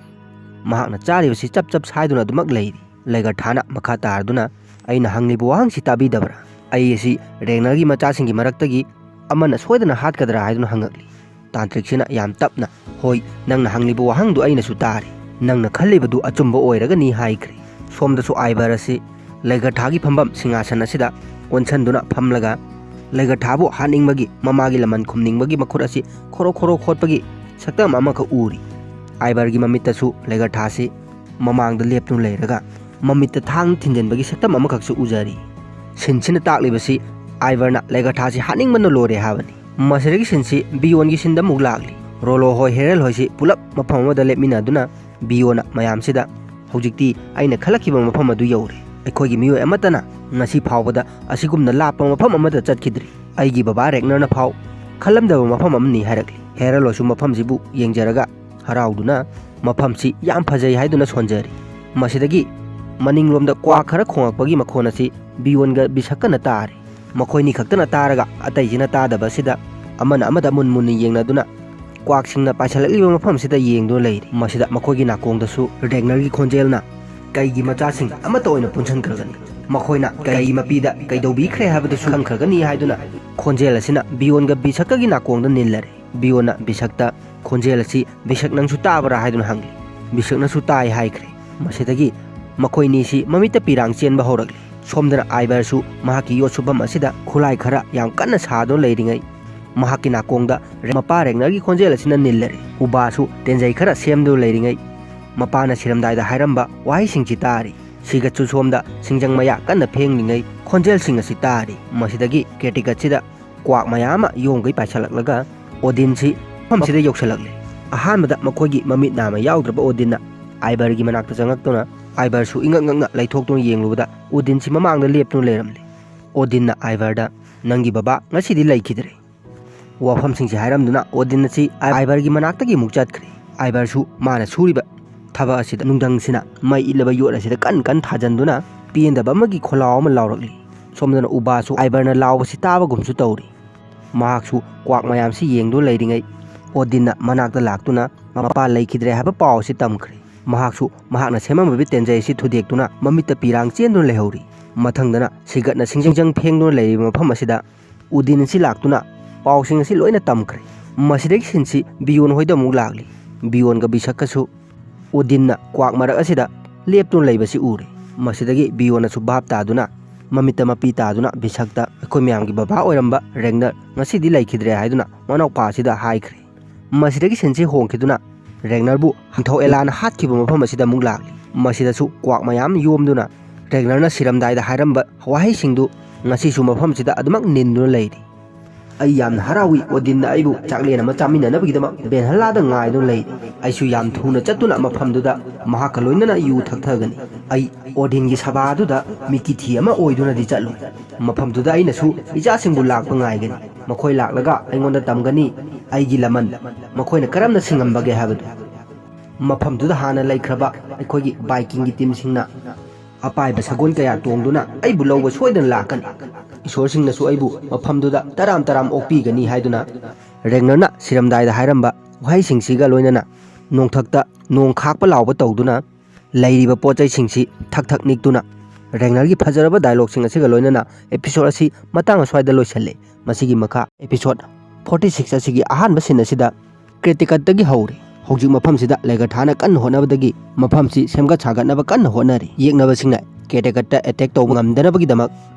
ꯃꯍꯥꯛꯅ ꯆꯥꯔꯤꯕꯁꯤ ꯆꯞ ꯆꯞ ꯁꯥꯏꯗꯨꯅ ꯑꯗꯨꯃꯛ ꯂꯩꯔꯤ꯫ ꯂꯦꯒꯔꯊꯥꯅ ꯃꯈꯥ ꯇꯥꯔꯗꯨꯅ, "ꯑꯩꯅ ꯍꯪꯂꯤꯕ ꯋꯥꯍꯪꯁꯤ ꯇꯥꯕꯤꯗꯕ꯭ꯔꯥ? ꯑꯩ ꯑꯁꯤ ꯔꯦꯒꯅꯔꯒꯤ ꯃꯆꯥꯁꯤꯡꯒꯤ ꯃꯔꯛꯇꯒꯤ ꯑꯃꯅ ꯁꯣꯏꯗꯅ ꯍꯥꯠꯀꯗ꯭ꯔꯥ?" ꯍꯥꯏꯗꯨꯅ ꯍꯪꯉꯛꯂꯤ꯫ ꯇꯥꯟꯇ꯭ꯔꯤꯛꯁꯤꯅ ꯌꯥꯝ ꯇꯞꯅ, "ꯍꯣꯏ, ꯅꯪꯅ ꯍꯪꯂꯤꯕ ꯋꯥꯍꯪꯗꯨ ꯑꯩꯅꯁꯨ ꯇꯥꯔꯦ꯫ ꯅꯪꯅ ꯈꯜꯂꯤꯕꯗꯨ ꯑꯆꯨꯝꯕ ꯑꯣꯏꯔꯒꯅꯤ" ꯍꯥꯏꯈ꯭ꯔꯦ꯫ ꯁꯣꯝꯗꯁꯨ ꯑꯥꯏꯕꯔ ꯑꯁꯤ ꯂꯩꯒꯔꯊꯥꯒꯤ ꯐꯝꯐꯝ ꯁꯤꯡꯍꯥꯁꯟ ꯑꯁꯤꯗ ꯑꯣꯟꯁꯟꯗꯨꯅ ꯐꯝꯂꯒ ꯂꯩꯒꯔꯊꯥꯕꯨ ꯍꯥꯠꯅꯤꯡꯕꯒꯤ, ꯃꯃꯥꯒꯤ ꯂꯃꯟ ꯈꯨꯝꯅꯤꯡꯕꯒꯤ ꯃꯈꯨꯠ ꯑꯁꯤ ꯈꯣꯔꯣ ꯈꯣꯔꯣ ꯈꯣꯠꯄꯒꯤ ꯁꯛꯇꯝ ꯑꯃꯈꯛ ꯎꯔꯤ꯫ ꯑꯥꯏꯕꯔꯒꯤ ꯃꯃꯤꯠꯇꯁꯨ ꯂꯩꯒꯔꯊꯥꯁꯤ ꯃꯃꯥꯡꯗ ꯂꯦꯞꯇꯨꯅ ꯂꯩꯔꯒ ꯃꯃꯤꯠꯇ ꯊꯥꯡ ꯊꯤꯟꯖꯤꯟꯕꯒꯤ ꯁꯛꯇꯝ ꯑꯃꯈꯛꯁꯨ ꯎꯖꯔꯤ꯫ ꯁꯤꯟꯁꯤꯅ ꯇꯥꯛꯂꯤꯕꯁꯤ ꯑꯥꯏꯕꯔꯅ ꯂꯩꯒꯔꯊꯥꯁꯤ ꯍꯥꯠꯅꯤꯡꯕꯅ ꯂꯣꯏꯔꯦ ꯍꯥꯏꯕꯅꯤ꯫ ꯃꯁꯤꯗꯒꯤ ꯁꯤꯟꯁꯤ ꯕꯤꯌꯣꯟꯒꯤ ꯁꯤꯟꯗ ꯑꯃꯨꯛ ꯂꯥꯛꯂꯤ꯫ ꯔꯣꯂꯣ ꯍꯣꯏ, ꯍꯦꯔꯜ ꯍꯣꯏꯁꯤ ꯄꯨꯂꯞ ꯃꯐꯝ ꯑꯃꯗ ꯂꯦꯞꯃꯤꯟꯅꯗꯨꯅ ꯕꯤꯌꯣꯟꯅ ꯃꯌꯥꯝꯁꯤꯗ, "ꯍꯧꯖꯤꯛꯇꯤ ꯑꯩꯅ ꯈꯜꯂꯛꯈꯤꯕ ꯃꯐꯝ ꯑꯗꯨ ꯌꯧꯔꯦ꯫ ꯑꯩꯈꯣꯏꯒꯤ ꯃꯤꯑꯣꯏ ꯑꯃꯠꯇꯅ ꯉꯁꯤ ꯐꯥꯎꯕꯗ ꯑꯁꯤꯒꯨꯝꯅ ꯂꯥꯞꯄ ꯃꯐꯝ ꯑꯃꯗ ꯆꯠꯈꯤꯗ꯭ꯔꯤ꯫ ꯑꯩꯒꯤ ꯕꯕꯥ ꯔꯦꯒꯅꯔꯅ ꯐꯥꯎ ꯈꯜꯂꯝꯗꯕ ꯃꯐꯝ ꯑꯃꯅꯤ" ꯍꯥꯏꯔꯛꯂꯤ꯫ ꯍꯦꯔꯜ ꯍꯣꯏꯁꯨ ꯃꯐꯝꯁꯤꯕꯨ ꯌꯦꯡꯖꯔꯒ ꯍꯔꯥꯎꯗꯨꯅ ꯃꯐꯝꯁꯤ ꯌꯥꯝ ꯐꯖꯩ ꯍꯥꯏꯗꯨꯅ ꯁꯣꯟꯖꯔꯤ꯫ ꯃꯁꯤꯗꯒꯤ ꯃꯅꯤꯡꯂꯣꯝꯗ ꯀ꯭ꯋꯥꯛ ꯈꯔ ꯈꯣꯡꯂꯛꯄꯒꯤ ꯃꯈꯣꯟ ꯑꯁꯤ ꯕꯤꯌꯣꯟꯒ ꯕꯤꯁꯛꯀꯅ ꯇꯥꯔꯤ꯫ ꯃꯈꯣꯏꯅꯤ ꯈꯛꯇꯅ ꯇꯥꯔꯒ ꯑꯇꯩꯁꯤꯅ ꯇꯥꯗꯕ ꯑꯁꯤꯗ ꯑꯃꯅ ꯑꯃꯗ ꯃꯨꯟ ꯃꯨꯟꯅ ꯌꯦꯡꯅꯗꯨꯅ ꯀ꯭ꯋꯥꯛꯁꯤꯡꯅ ꯄꯥꯏꯁꯤꯜꯂꯛꯂꯤꯕ ꯃꯐꯝꯁꯤꯗ ꯌꯦꯡꯗꯨꯅ ꯂꯩꯔꯤ꯫ ꯃꯁꯤꯗ ꯃꯈꯣꯏꯒꯤ ꯅꯥꯀꯣꯡꯗꯁꯨ ꯔꯦꯒꯅꯔꯒꯤ ꯈꯣꯟꯖꯦꯜꯅ, "ꯀꯩꯒꯤ ꯃꯆꯥꯁꯤꯡ ꯑꯃꯠꯇ ꯑꯣꯏꯅ ꯄꯨꯟꯁꯤꯟꯈ꯭ꯔꯒꯅꯤ? ꯃꯈꯣꯏꯅ ꯀꯩꯒꯤ ꯃꯄꯤꯗ ꯀꯩꯗꯧꯕꯤꯈ꯭ꯔꯦ ꯍꯥꯏꯕꯗꯨꯁꯨ ꯈꯪꯈ꯭ꯔꯒꯅꯤ" ꯍꯥꯏꯗꯨꯅ ꯈꯣꯟꯖꯦꯜ ꯑꯁꯤꯅ ꯕꯤꯌꯣꯟꯒ ꯕꯤꯁꯛꯀꯒꯤ ꯅꯥꯀꯣꯡꯗ ꯅꯤꯜꯂꯔꯦ꯫ ꯕꯤꯌꯣꯟꯅ ꯕꯤꯁꯛꯇ, "ꯈꯣꯟꯖꯦꯜ ꯑꯁꯤ ꯕꯤꯁꯛ ꯅꯪꯁꯨ ꯇꯥꯕ꯭ꯔꯥ?" ꯍꯥꯏꯗꯨꯅ ꯍꯪꯂꯤ꯫ ꯕꯤꯁꯛꯅꯁꯨ ꯇꯥꯏ ꯍꯥꯏꯈ꯭ꯔꯦ꯫ ꯃꯁꯤꯗꯒꯤ ꯃꯈꯣꯏꯅꯤꯁꯤ ꯃꯃꯤꯠꯇ ꯄꯤꯔꯥꯡ ꯆꯦꯟꯕ ꯍꯧꯔꯛꯂꯤ꯫ ꯁꯣꯝꯗꯅ ꯑꯥꯏꯕꯔꯁꯨ ꯃꯍꯥꯛꯀꯤ ꯌꯣꯠ ꯁꯨꯐꯝ ꯑꯁꯤꯗ ꯈꯨꯠꯂꯥꯏ ꯈꯔ ꯌꯥꯝ ꯀꯟꯅ ꯁꯥꯗꯨꯅ ꯂꯩꯔꯤꯉꯩ, ꯃꯍꯥꯛꯀꯤ ꯅꯥꯀꯣꯡꯗ ꯃꯄꯥ ꯔꯦꯒꯅꯔꯒꯤ ꯈꯣꯟꯖꯦꯜ ꯑꯁꯤꯅ ꯅꯤꯜꯂꯔꯦ꯫ ꯎꯕꯥꯁꯨ ꯇꯦꯟꯖꯩ ꯈꯔ ꯁꯦꯝꯗꯨꯅ ꯂꯩꯔꯤꯉꯩ, ꯃꯄꯥꯅ ꯁꯤꯔꯝꯗꯥꯏꯗ ꯍꯥꯏꯔꯝꯕ ꯋꯥꯍꯩꯁꯤꯡꯁꯤ ꯇꯥꯔꯤ꯫ ꯁꯤꯒꯠꯁꯨ ꯁꯣꯝꯗ ꯁꯤꯡꯖꯪ ꯃꯌꯥ ꯀꯟꯅ ꯐꯦꯡꯂꯤꯉꯩ ꯈꯣꯟꯖꯦꯜꯁꯤꯡ ꯑꯁꯤ ꯇꯥꯔꯤ꯫ ꯃꯁꯤꯗꯒꯤ ꯀꯦꯇꯤꯀꯠꯁꯤꯗ ꯀ꯭ꯋꯥꯛ ꯃꯌꯥꯝ ꯑꯃ ꯌꯣꯝꯒꯩ ꯄꯥꯏꯁꯜꯂꯛꯂꯒ ꯑꯣꯗꯤꯟꯁꯤ ꯃꯐꯝꯁꯤꯗ ꯌꯧꯁꯜꯂꯛꯂꯦ꯫ ꯑꯍꯥꯟꯕꯗ ꯃꯈꯣꯏꯒꯤ ꯃꯃꯤꯠ ꯅꯥꯃ ꯌꯥꯎꯗ꯭ꯔꯕ ꯑꯣꯗꯤꯟꯅ ꯑꯥꯏꯕꯔꯒꯤ ꯃꯅꯥꯛꯇ ꯆꯪꯉꯛꯇꯨꯅ ꯑꯥꯏꯕꯔꯁꯨ ꯏꯉꯛ ꯉꯛꯅ ꯂꯩꯊꯣꯛꯇꯨꯅ ꯌꯦꯡꯂꯨꯕꯗ ꯑꯣꯗꯤꯟꯁꯤ ꯃꯃꯥꯡꯗ ꯂꯦꯞꯇꯨꯅ ꯂꯩꯔꯝꯂꯦ꯫ ꯑꯣꯗꯤꯟꯅ ꯑꯥꯏꯕꯔꯗ, "ꯅꯪꯒꯤ ꯕꯕꯥ ꯉꯁꯤꯗꯤ ꯂꯩꯈꯤꯗ꯭ꯔꯦ" ꯋꯥꯐꯝꯁꯤꯡꯁꯤ ꯍꯥꯏꯔꯝꯗꯨꯅ ꯑꯣꯗꯤꯟ ꯑꯁꯤ ꯑꯥꯏꯕꯔꯒꯤ ꯃꯅꯥꯛꯇꯒꯤ ꯑꯃꯨꯛ ꯆꯠꯈ꯭ꯔꯦ꯫ ꯑꯥꯏꯕꯔꯁꯨ ꯃꯥꯅ ꯁꯨꯔꯤꯕ ꯊꯕꯛ ꯑꯁꯤꯗ ꯅꯨꯡꯗꯪꯁꯤꯅ ꯃꯩ ꯏꯠꯂꯕ ꯌꯣꯠ ꯑꯁꯤꯗ ꯀꯟ ꯀꯟ ꯊꯥꯖꯟꯗꯨꯅ ꯄꯦꯟꯗꯕ ꯑꯃꯒꯤ ꯈꯣꯜꯂꯥꯎ ꯑꯃ ꯂꯥꯎꯔꯛꯂꯤ꯫ ꯁꯣꯝꯗꯅ ꯎꯕꯥꯁꯨ ꯑꯥꯏꯕꯔꯅ ꯂꯥꯎꯕꯁꯤ ꯇꯥꯕꯒꯨꯝꯁꯨ ꯇꯧꯔꯤ꯫ ꯃꯍꯥꯛꯁꯨ ꯀ꯭ꯋꯥꯛ ꯃꯌꯥꯝꯁꯤ ꯌꯦꯡꯗꯨꯅ ꯂꯩꯔꯤꯉꯩ ꯑꯣꯗꯤꯟꯅ ꯃꯅꯥꯛꯇ ꯂꯥꯛꯇꯨꯅ ꯃꯄꯥ ꯂꯩꯈꯤꯗ꯭ꯔꯦ ꯍꯥꯏꯕ ꯄꯥꯎ ꯑꯁꯤ ꯇꯝꯈ꯭ꯔꯦ꯫ ꯃꯍꯥꯛꯁꯨ ꯃꯍꯥꯛꯅ ꯁꯦꯝꯃꯝꯃꯤꯕ ꯇꯦꯟꯖꯩ ꯑꯁꯤ ꯊꯨꯗꯦꯛꯇꯨꯅ ꯃꯃꯤꯠꯇ ꯄꯤꯔꯥꯡ ꯆꯦꯟꯗꯨꯅ ꯂꯩꯍꯧꯔꯤ꯫ ꯃꯊꯪꯗꯅ ꯁꯤꯒꯠꯅ ꯁꯤꯡꯖꯪ ꯐꯦꯡꯗꯨꯅ ꯂꯩꯔꯤꯕ ꯃꯐꯝ ꯑꯁꯤꯗ ꯎꯗꯤꯟ ꯑꯁꯤ ꯂꯥꯛꯇꯨꯅ ꯄꯥꯎꯁꯤꯡ ꯑꯁꯤ ꯂꯣꯏꯅ ꯇꯝꯈ꯭ꯔꯦ꯫ ꯃꯁꯤꯗꯒꯤ ꯁꯤꯟꯁꯤ ꯕꯤꯌꯣꯟ ꯍꯣꯏꯗ ꯑꯃꯨꯛ ꯂꯥꯛꯂꯤ꯫ ꯕꯤꯌꯣꯟꯒ ꯕꯤꯁꯛꯀꯁꯨ ꯎꯗꯤꯟꯅ ꯀ꯭ꯋꯥꯛ ꯃꯔꯛ ꯑꯁꯤꯗ ꯂꯦꯞꯇꯨꯅ ꯂꯩꯕꯁꯤ ꯎꯔꯦ꯫ ꯃꯁꯤꯗꯒꯤ ꯕꯤꯌꯣꯅꯁꯨ ꯚꯥꯞ ꯇꯥꯗꯨꯅ, ꯃꯃꯤꯠꯇ ꯃꯄꯤ ꯇꯥꯗꯨꯅ ꯕꯤꯁꯛꯇ ꯑꯩꯈꯣꯏ ꯃꯌꯥꯝꯒꯤ ꯕꯕꯥ ꯑꯣꯏꯔꯝꯕ ꯔꯦꯒꯅꯔ ꯉꯁꯤꯗꯤ ꯂꯩꯈꯤꯗ꯭ꯔꯦ ꯍꯥꯏꯗꯨꯅ ꯃꯅꯥꯎꯄꯥ ꯑꯁꯤꯗ ꯍꯥꯏꯈ꯭ꯔꯦ꯫ ꯃꯁꯤꯗꯒꯤ ꯁꯤꯟꯁꯤ ꯍꯣꯡꯈꯤꯗꯨꯅ ꯔꯦꯒꯅꯔꯕꯨ ꯅꯤꯡꯊꯧ ꯑꯦꯂꯥꯅ ꯍꯥꯠꯈꯤꯕ ꯃꯐꯝ ꯑꯁꯤꯗ ꯑꯃꯨꯛ ꯂꯥꯛꯂꯤ꯫ ꯃꯁꯤꯗꯁꯨ ꯀ꯭ꯋꯥꯛ ꯃꯌꯥꯝ ꯌꯣꯝꯗꯨꯅ ꯔꯦꯒꯅꯔꯅ ꯁꯤꯔꯝꯗꯥꯏꯗ ꯍꯥꯏꯔꯝꯕ ꯋꯥꯍꯩꯁꯤꯡꯗꯨ ꯉꯁꯤꯁꯨ ꯃꯐꯝꯁꯤꯗ ꯑꯗꯨꯃꯛ ꯅꯤꯟꯗꯨꯅ ꯂꯩꯔꯤ꯫ ꯑꯩ ꯌꯥꯝꯅ ꯍꯔꯥꯎꯏ, ꯑꯣꯗꯤꯟꯅ ꯑꯩꯕꯨ ꯆꯥꯛꯂꯦꯟ ꯑꯃ ꯆꯥꯃꯤꯟꯅꯅꯕꯒꯤꯗꯃꯛ ꯕꯦꯟꯍꯜꯂꯥꯗ ꯉꯥꯏꯗꯨꯅ ꯂꯩꯔꯤ꯫ ꯑꯩꯁꯨ ꯌꯥꯝ ꯊꯨꯅ ꯆꯠꯇꯨꯅ ꯃꯐꯝꯗꯨꯗ ꯃꯍꯥꯛꯀ ꯂꯣꯏꯅꯅ ꯌꯨ ꯊꯛꯊꯒꯅꯤ꯫ ꯑꯩ ꯑꯣꯗꯤꯟꯒꯤ ꯁꯚꯥꯗꯨꯗ ꯃꯤꯀꯤꯊꯤ ꯑꯃ ꯑꯣꯏꯗꯨꯅꯗꯤ ꯆꯠꯂꯣꯏ꯫ ꯃꯐꯝꯗꯨꯗ ꯑꯩꯅꯁꯨ ꯏꯆꯥꯁꯤꯡꯕꯨ ꯂꯥꯛꯄ ꯉꯥꯏꯒꯅꯤ꯫ ꯃꯈꯣꯏ ꯂꯥꯛꯂꯒ ꯑꯩꯉꯣꯟꯗ ꯇꯝꯒꯅꯤ ꯑꯩꯒꯤ ꯂꯃꯟ, ꯃꯈꯣꯏꯅ ꯀꯔꯝꯅ ꯁꯤꯡꯉꯝꯕꯒꯦ ꯍꯥꯏꯕꯗꯨ꯫ ꯃꯐꯝꯗꯨꯗ ꯍꯥꯟꯅ ꯂꯩꯈ꯭ꯔꯕ ꯑꯩꯈꯣꯏꯒꯤ ꯕꯥꯏꯀꯤꯡꯒꯤ ꯇꯤꯝꯁꯤꯡꯅ ꯑꯄꯥꯏꯕ ꯁꯒꯣꯜ ꯀꯌꯥ ꯇꯣꯡꯗꯨꯅ ꯑꯩꯕꯨ ꯂꯧꯕ ꯁꯣꯏꯗꯅ ꯂꯥꯛꯀꯅꯤ꯫ ꯏꯁꯣꯔꯁꯤꯡꯅꯁꯨ ꯑꯩꯕꯨ ꯃꯐꯝꯗꯨꯗ ꯇꯔꯥꯝ ꯇꯔꯥꯝ ꯑꯣꯛꯄꯤꯒꯅꯤ ꯍꯥꯏꯗꯨꯅ ꯔꯦꯒꯅꯔꯅ ꯁꯤꯔꯝꯗꯥꯏꯗ ꯍꯥꯏꯔꯝꯕ ꯋꯥꯍꯩꯁꯤꯡꯁꯤꯒ ꯂꯣꯏꯅꯅ ꯅꯣꯡꯊꯛꯇ ꯅꯣꯡ ꯈꯥꯛꯄ ꯂꯥꯎꯕ ꯇꯧꯗꯨꯅ ꯂꯩꯔꯤꯕ ꯄꯣꯠ ꯆꯩꯁꯤꯡꯁꯤ ꯊꯛ ꯊꯛ ꯅꯤꯛꯇꯨꯅ ꯔꯦꯒꯅꯔꯒꯤ ꯐꯖꯔꯕ ꯗꯥꯏꯂꯣꯒꯁꯤꯡ ꯑꯁꯤꯒ ꯂꯣꯏꯅꯅ episode ꯑꯁꯤ ꯃꯇꯥꯡ ꯑꯁ꯭ꯋꯥꯏꯗ ꯂꯣꯏꯁꯤꯜꯂꯦ꯫ ꯃꯁꯤꯒꯤ ꯃꯈꯥ episode forty six ꯑꯁꯤꯒꯤ ꯑꯍꯥꯟꯕ scene ꯑꯁꯤꯗ ꯀ꯭ꯔꯦꯇꯤꯀꯠꯇꯒꯤ ꯍꯧꯔꯦ꯫ ꯍꯧꯖꯤꯛ ꯃꯐꯝꯁꯤꯗ ꯂꯦꯒꯔꯊꯥꯅ ꯀꯟꯅ ꯍꯣꯠꯅꯕꯗꯒꯤ ꯃꯐꯝꯁꯤ ꯁꯦꯝꯒꯠ ꯁꯥꯒꯠꯅꯕ ꯀꯟꯅ ꯍꯣꯠꯅꯔꯤ꯫ ꯌꯦꯛꯅꯕꯁꯤꯡꯅ ꯀ꯭ꯔꯦꯇꯤꯀꯠꯇ attack ꯇꯧꯕ ꯉꯝꯗꯅꯕꯒꯤꯗꯃꯛ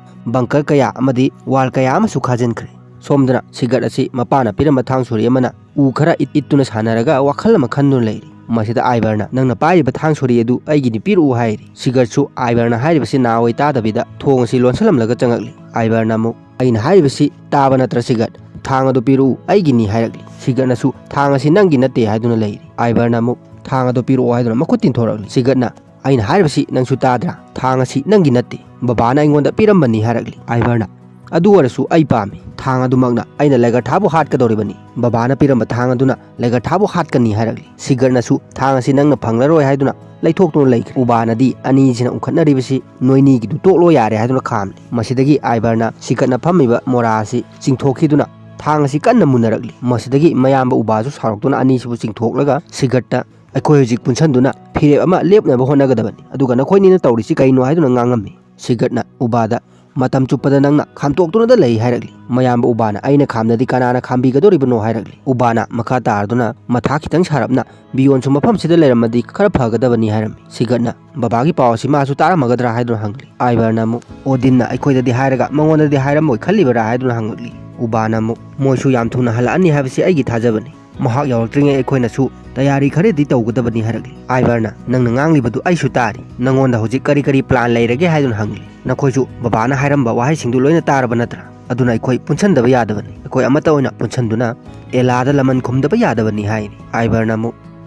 bunker ꯀꯌꯥ ꯑꯃꯗꯤ wall ꯀꯌꯥ ꯑꯃꯁꯨ ꯈꯥꯖꯤꯟꯈ꯭ꯔꯦ꯫ ꯁꯣꯝꯗꯅ ꯁꯤꯒꯔꯠ ꯑꯁꯤ ꯃꯄꯥꯅ ꯄꯤꯔꯝꯕ ꯊꯥꯡ ꯁꯣꯔꯤ ꯑꯃꯅ ꯎ ꯈꯔ ꯏꯠ ꯏꯠꯇꯨꯅ ꯁꯥꯟꯅꯔꯒ ꯋꯥꯈꯜ ꯑꯃ ꯈꯟꯗꯨꯅ ꯂꯩꯔꯤ꯫ ꯃꯁꯤꯗ ꯑꯥꯏꯕꯔꯅ, "ꯅꯪꯅ ꯄꯥꯏꯔꯤꯕ ꯊꯥꯡ ꯁꯣꯔꯤ ꯑꯗꯨ ꯑꯩꯒꯤꯅꯤ, ꯄꯤꯔꯛꯎ" ꯍꯥꯏꯔꯤ꯫ ꯁꯤꯒꯔꯠꯁꯨ ꯑꯥꯏꯕꯔꯅ ꯍꯥꯏꯔꯤꯕꯁꯤ ꯅꯥꯑꯣꯏ ꯇꯥꯗꯕꯤꯗ ꯊꯣꯡ ꯑꯁꯤ ꯂꯣꯟꯁꯤꯜꯂꯝꯂꯒ ꯆꯪꯉꯛꯂꯤ꯫ ꯑꯥꯏꯕꯔꯅ ꯑꯃꯨꯛ, "ꯑꯩꯅ ꯍꯥꯏꯔꯤꯕꯁꯤ ꯇꯥꯕ ꯅꯠꯇ꯭ꯔ ꯁꯤꯒꯔꯠ? ꯊꯥꯡ ꯑꯗꯨ ꯄꯤꯔꯛꯎ, ꯑꯩꯒꯤꯅꯤ" ꯍꯥꯏꯔꯛꯂꯤ꯫ ꯁꯤꯒꯔꯠꯅꯁꯨ, "ꯊꯥꯡ ꯑꯁꯤ ꯅꯪꯒꯤ ꯅꯠꯇꯦ" ꯍꯥꯏꯗꯨꯅ ꯂꯩꯔꯤ꯫ ꯑꯥꯏꯕꯔꯅ ꯑꯃꯨꯛ, "ꯊꯥꯡ ꯑꯗꯨ ꯄꯤꯔꯛꯑꯣ" ꯍꯥꯏꯗꯨꯅ ꯃꯈꯨꯠ ꯇꯤꯟꯊꯣꯔꯛꯂꯤ꯫ ꯁꯤꯒꯔꯠꯅ, "ꯑꯩꯅ ꯍꯥꯏꯔꯤꯕꯁꯤ ꯅꯪꯁꯨ ꯇꯥꯗ꯭ꯔꯥ? ꯊꯥꯡ ꯑꯁꯤ ꯅꯪꯒꯤ ꯅꯠꯇꯦ, ꯕꯕꯥꯅ ꯑꯩꯉꯣꯟꯗ ꯄꯤꯔꯝꯕꯅꯤ" ꯍꯥꯏꯔꯛꯂꯤ꯫ ꯑꯥꯏꯕꯔꯅ, "ꯑꯗꯨ ꯑꯣꯏꯔꯁꯨ ꯑꯩ ꯄꯥꯝꯃꯤ꯫ ꯊꯥꯡ ꯑꯗꯨꯃꯛꯅ ꯑꯩꯅ ꯂꯦꯒꯔꯊꯥꯕꯨ ꯍꯥꯠꯀꯗꯧꯔꯤꯕꯅꯤ꯫ ꯕꯕꯥꯅ ꯄꯤꯔꯝꯕ ꯊꯥꯡ ꯑꯗꯨꯅ ꯂꯦꯒꯔꯊꯥꯕꯨ ꯍꯥꯠꯀꯅꯤ" ꯍꯥꯏꯔꯛꯂꯤ꯫ ꯁꯤꯒꯔꯠꯅꯁꯨ, "ꯊꯥꯡ ꯑꯁꯤ ꯅꯪꯅ ꯐꯪꯂꯔꯣꯏ" ꯍꯥꯏꯗꯨꯅ ꯂꯩꯊꯣꯛꯇꯨꯅ ꯂꯩꯈ꯭ꯔꯦ꯫ ꯎꯕꯥꯅꯗꯤ ꯑꯅꯤꯁꯤꯅ ꯎꯪꯈꯠꯅꯔꯤꯕꯁꯤ ꯅꯣꯏꯅꯤꯒꯤꯗꯨ ꯇꯣꯛꯂꯣ ꯌꯥꯔꯦ ꯍꯥꯏꯗꯨꯅ ꯈꯥꯝꯂꯤ꯫ ꯃꯁꯤꯗꯒꯤ ꯑꯥꯏꯕꯔꯅ ꯁꯤꯒꯔꯠꯅ ꯐꯝꯃꯤꯕ ꯃꯣꯔꯥ ꯑꯁꯤ ꯆꯤꯡꯊꯣꯛꯈꯤꯗꯨꯅ ꯊꯥꯡ ꯑꯁꯤ ꯀꯟꯅ ꯃꯨꯟꯅꯔꯛꯂꯤ꯫ ꯃꯁꯤꯗꯒꯤ ꯃꯌꯥꯝꯕ ꯎꯕꯥꯁꯨ ꯁꯥꯎꯔꯛꯇꯨꯅ ꯑꯅꯤꯁꯤꯕꯨ ꯆꯤꯡꯊꯣꯛꯂꯒ ꯁꯤꯒꯔꯠꯇ, "ꯑꯩꯈꯣꯏ ꯍꯧꯖꯤꯛ ꯄꯨꯟꯁꯟꯗꯨꯅ ꯐꯤꯔꯦꯞ ꯑꯃ ꯂꯦꯞꯅꯕ ꯍꯣꯠꯅꯒꯗꯕꯅꯤ, ꯑꯗꯨꯒ ꯅꯈꯣꯏꯅꯤꯅ ꯇꯧꯔꯤꯁꯤ ꯀꯩꯅꯣ?" ꯍꯥꯏꯗꯨꯅ ꯉꯥꯡꯉꯝꯃꯤ꯫ ꯁꯤꯒꯔꯠꯅ ꯎꯕꯥꯗ, ꯃꯇꯝ ꯆꯨꯞꯄꯗ ꯅꯪꯅ ꯈꯥꯝꯇꯣꯛꯇꯨꯅꯗ ꯂꯩ ꯍꯥꯏꯔꯛꯂꯤ꯫ ꯃꯌꯥꯝꯕ ꯎꯕꯥꯅ ꯑꯩꯅ ꯈꯥꯝꯗꯗꯤ ꯀꯅꯥꯅ ꯈꯥꯝꯕꯤꯒꯗꯧꯔꯤꯕꯅꯣ ꯍꯥꯏꯔꯛꯂꯤ꯫ ꯎꯕꯥꯅ ꯃꯈꯥ ꯇꯥꯔꯗꯨꯅ ꯃꯊꯥ ꯈꯤꯇꯪ ꯁꯥꯔꯞꯅ ꯕꯤꯌꯣꯟꯁꯨ ꯃꯐꯝꯁꯤꯗ ꯂꯩꯔꯝꯃꯗꯤ ꯈꯔ ꯐꯒꯗꯕꯅꯤ ꯍꯥꯏꯔꯝꯃꯤ꯫ ꯁꯤꯒꯠꯅ ꯕꯕꯥꯒꯤ ꯄꯥꯎ ꯑꯁꯤ ꯃꯥꯁꯨ ꯇꯥꯔꯝꯃꯒꯗ꯭ꯔꯥ ꯍꯥꯏꯗꯨꯅ ꯍꯪꯂꯤ꯫ ꯑꯥꯏꯕꯔꯅ ꯑꯃꯨꯛ ꯑꯣꯗꯤꯟꯅ ꯑꯩꯈꯣꯏꯗꯗꯤ ꯍꯥꯏꯔꯒ ꯃꯉꯣꯟꯗꯗꯤ ꯍꯥꯏꯔꯝꯃꯣꯏ ꯈꯜꯂꯤꯕꯔꯥ ꯍꯥꯏꯗꯨꯅ ꯍꯪꯂꯛꯂꯤ꯫ ꯎꯕꯥꯅ ꯑꯃꯨꯛ ꯃꯣꯏꯁꯨ ꯌꯥꯝ ꯊꯨꯅ ꯍꯜꯂꯛꯑꯅꯤ ꯍꯥꯏꯕꯁꯤ ꯑꯩꯒꯤ ꯊꯥꯖꯕꯅꯤ꯫ ꯃꯍꯥꯛ ꯌꯧꯔꯛꯇ꯭ꯔꯤꯉꯩ ꯑꯩꯈꯣꯏꯅꯁꯨ ꯇꯌꯥꯔꯤ ꯈꯔꯗꯤ ꯇꯧꯒꯗꯕꯅꯤ ꯍꯥꯏꯔꯛꯂꯤ꯫ ꯑꯥꯏꯕꯔꯅ ꯅꯪꯅ ꯉꯥꯡꯂꯤꯕꯗꯨ ꯑꯩꯁꯨ ꯇꯥꯔꯤ꯫ ꯅꯪꯉꯣꯟꯗ ꯍꯧꯖꯤꯛ ꯀꯔꯤ ꯀꯔꯤ ꯄ꯭ꯂꯥꯟ ꯂꯩꯔꯒꯦ ꯍꯥꯏꯗꯨꯅ ꯍꯪꯂꯤ꯫ ꯅꯈꯣꯏꯁꯨ ꯕꯕꯥꯅ ꯍꯥꯏꯔꯝꯕ ꯋꯥꯍꯩꯁꯤꯡꯗꯨ ꯂꯣꯏꯅ ꯇꯥꯔꯕ ꯅꯠꯇ꯭ꯔꯥ? ꯑꯗꯨꯅ ꯑꯩꯈꯣꯏ ꯄꯨꯟꯁꯟꯗꯕ ꯌꯥꯗꯕꯅꯤ꯫ ꯑꯩꯈꯣꯏ ꯑꯃꯠꯇ ꯑꯣꯏꯅ ꯄꯨꯟꯁꯟꯗꯨꯅ ꯑꯦꯂꯥꯗ ꯂꯃꯟ ꯈꯨꯝꯗꯕ ꯌꯥꯗꯕꯅꯤ ꯍꯥꯏꯔꯤ꯫ ꯑꯥꯏꯕꯔꯅ ꯑꯃꯨꯛ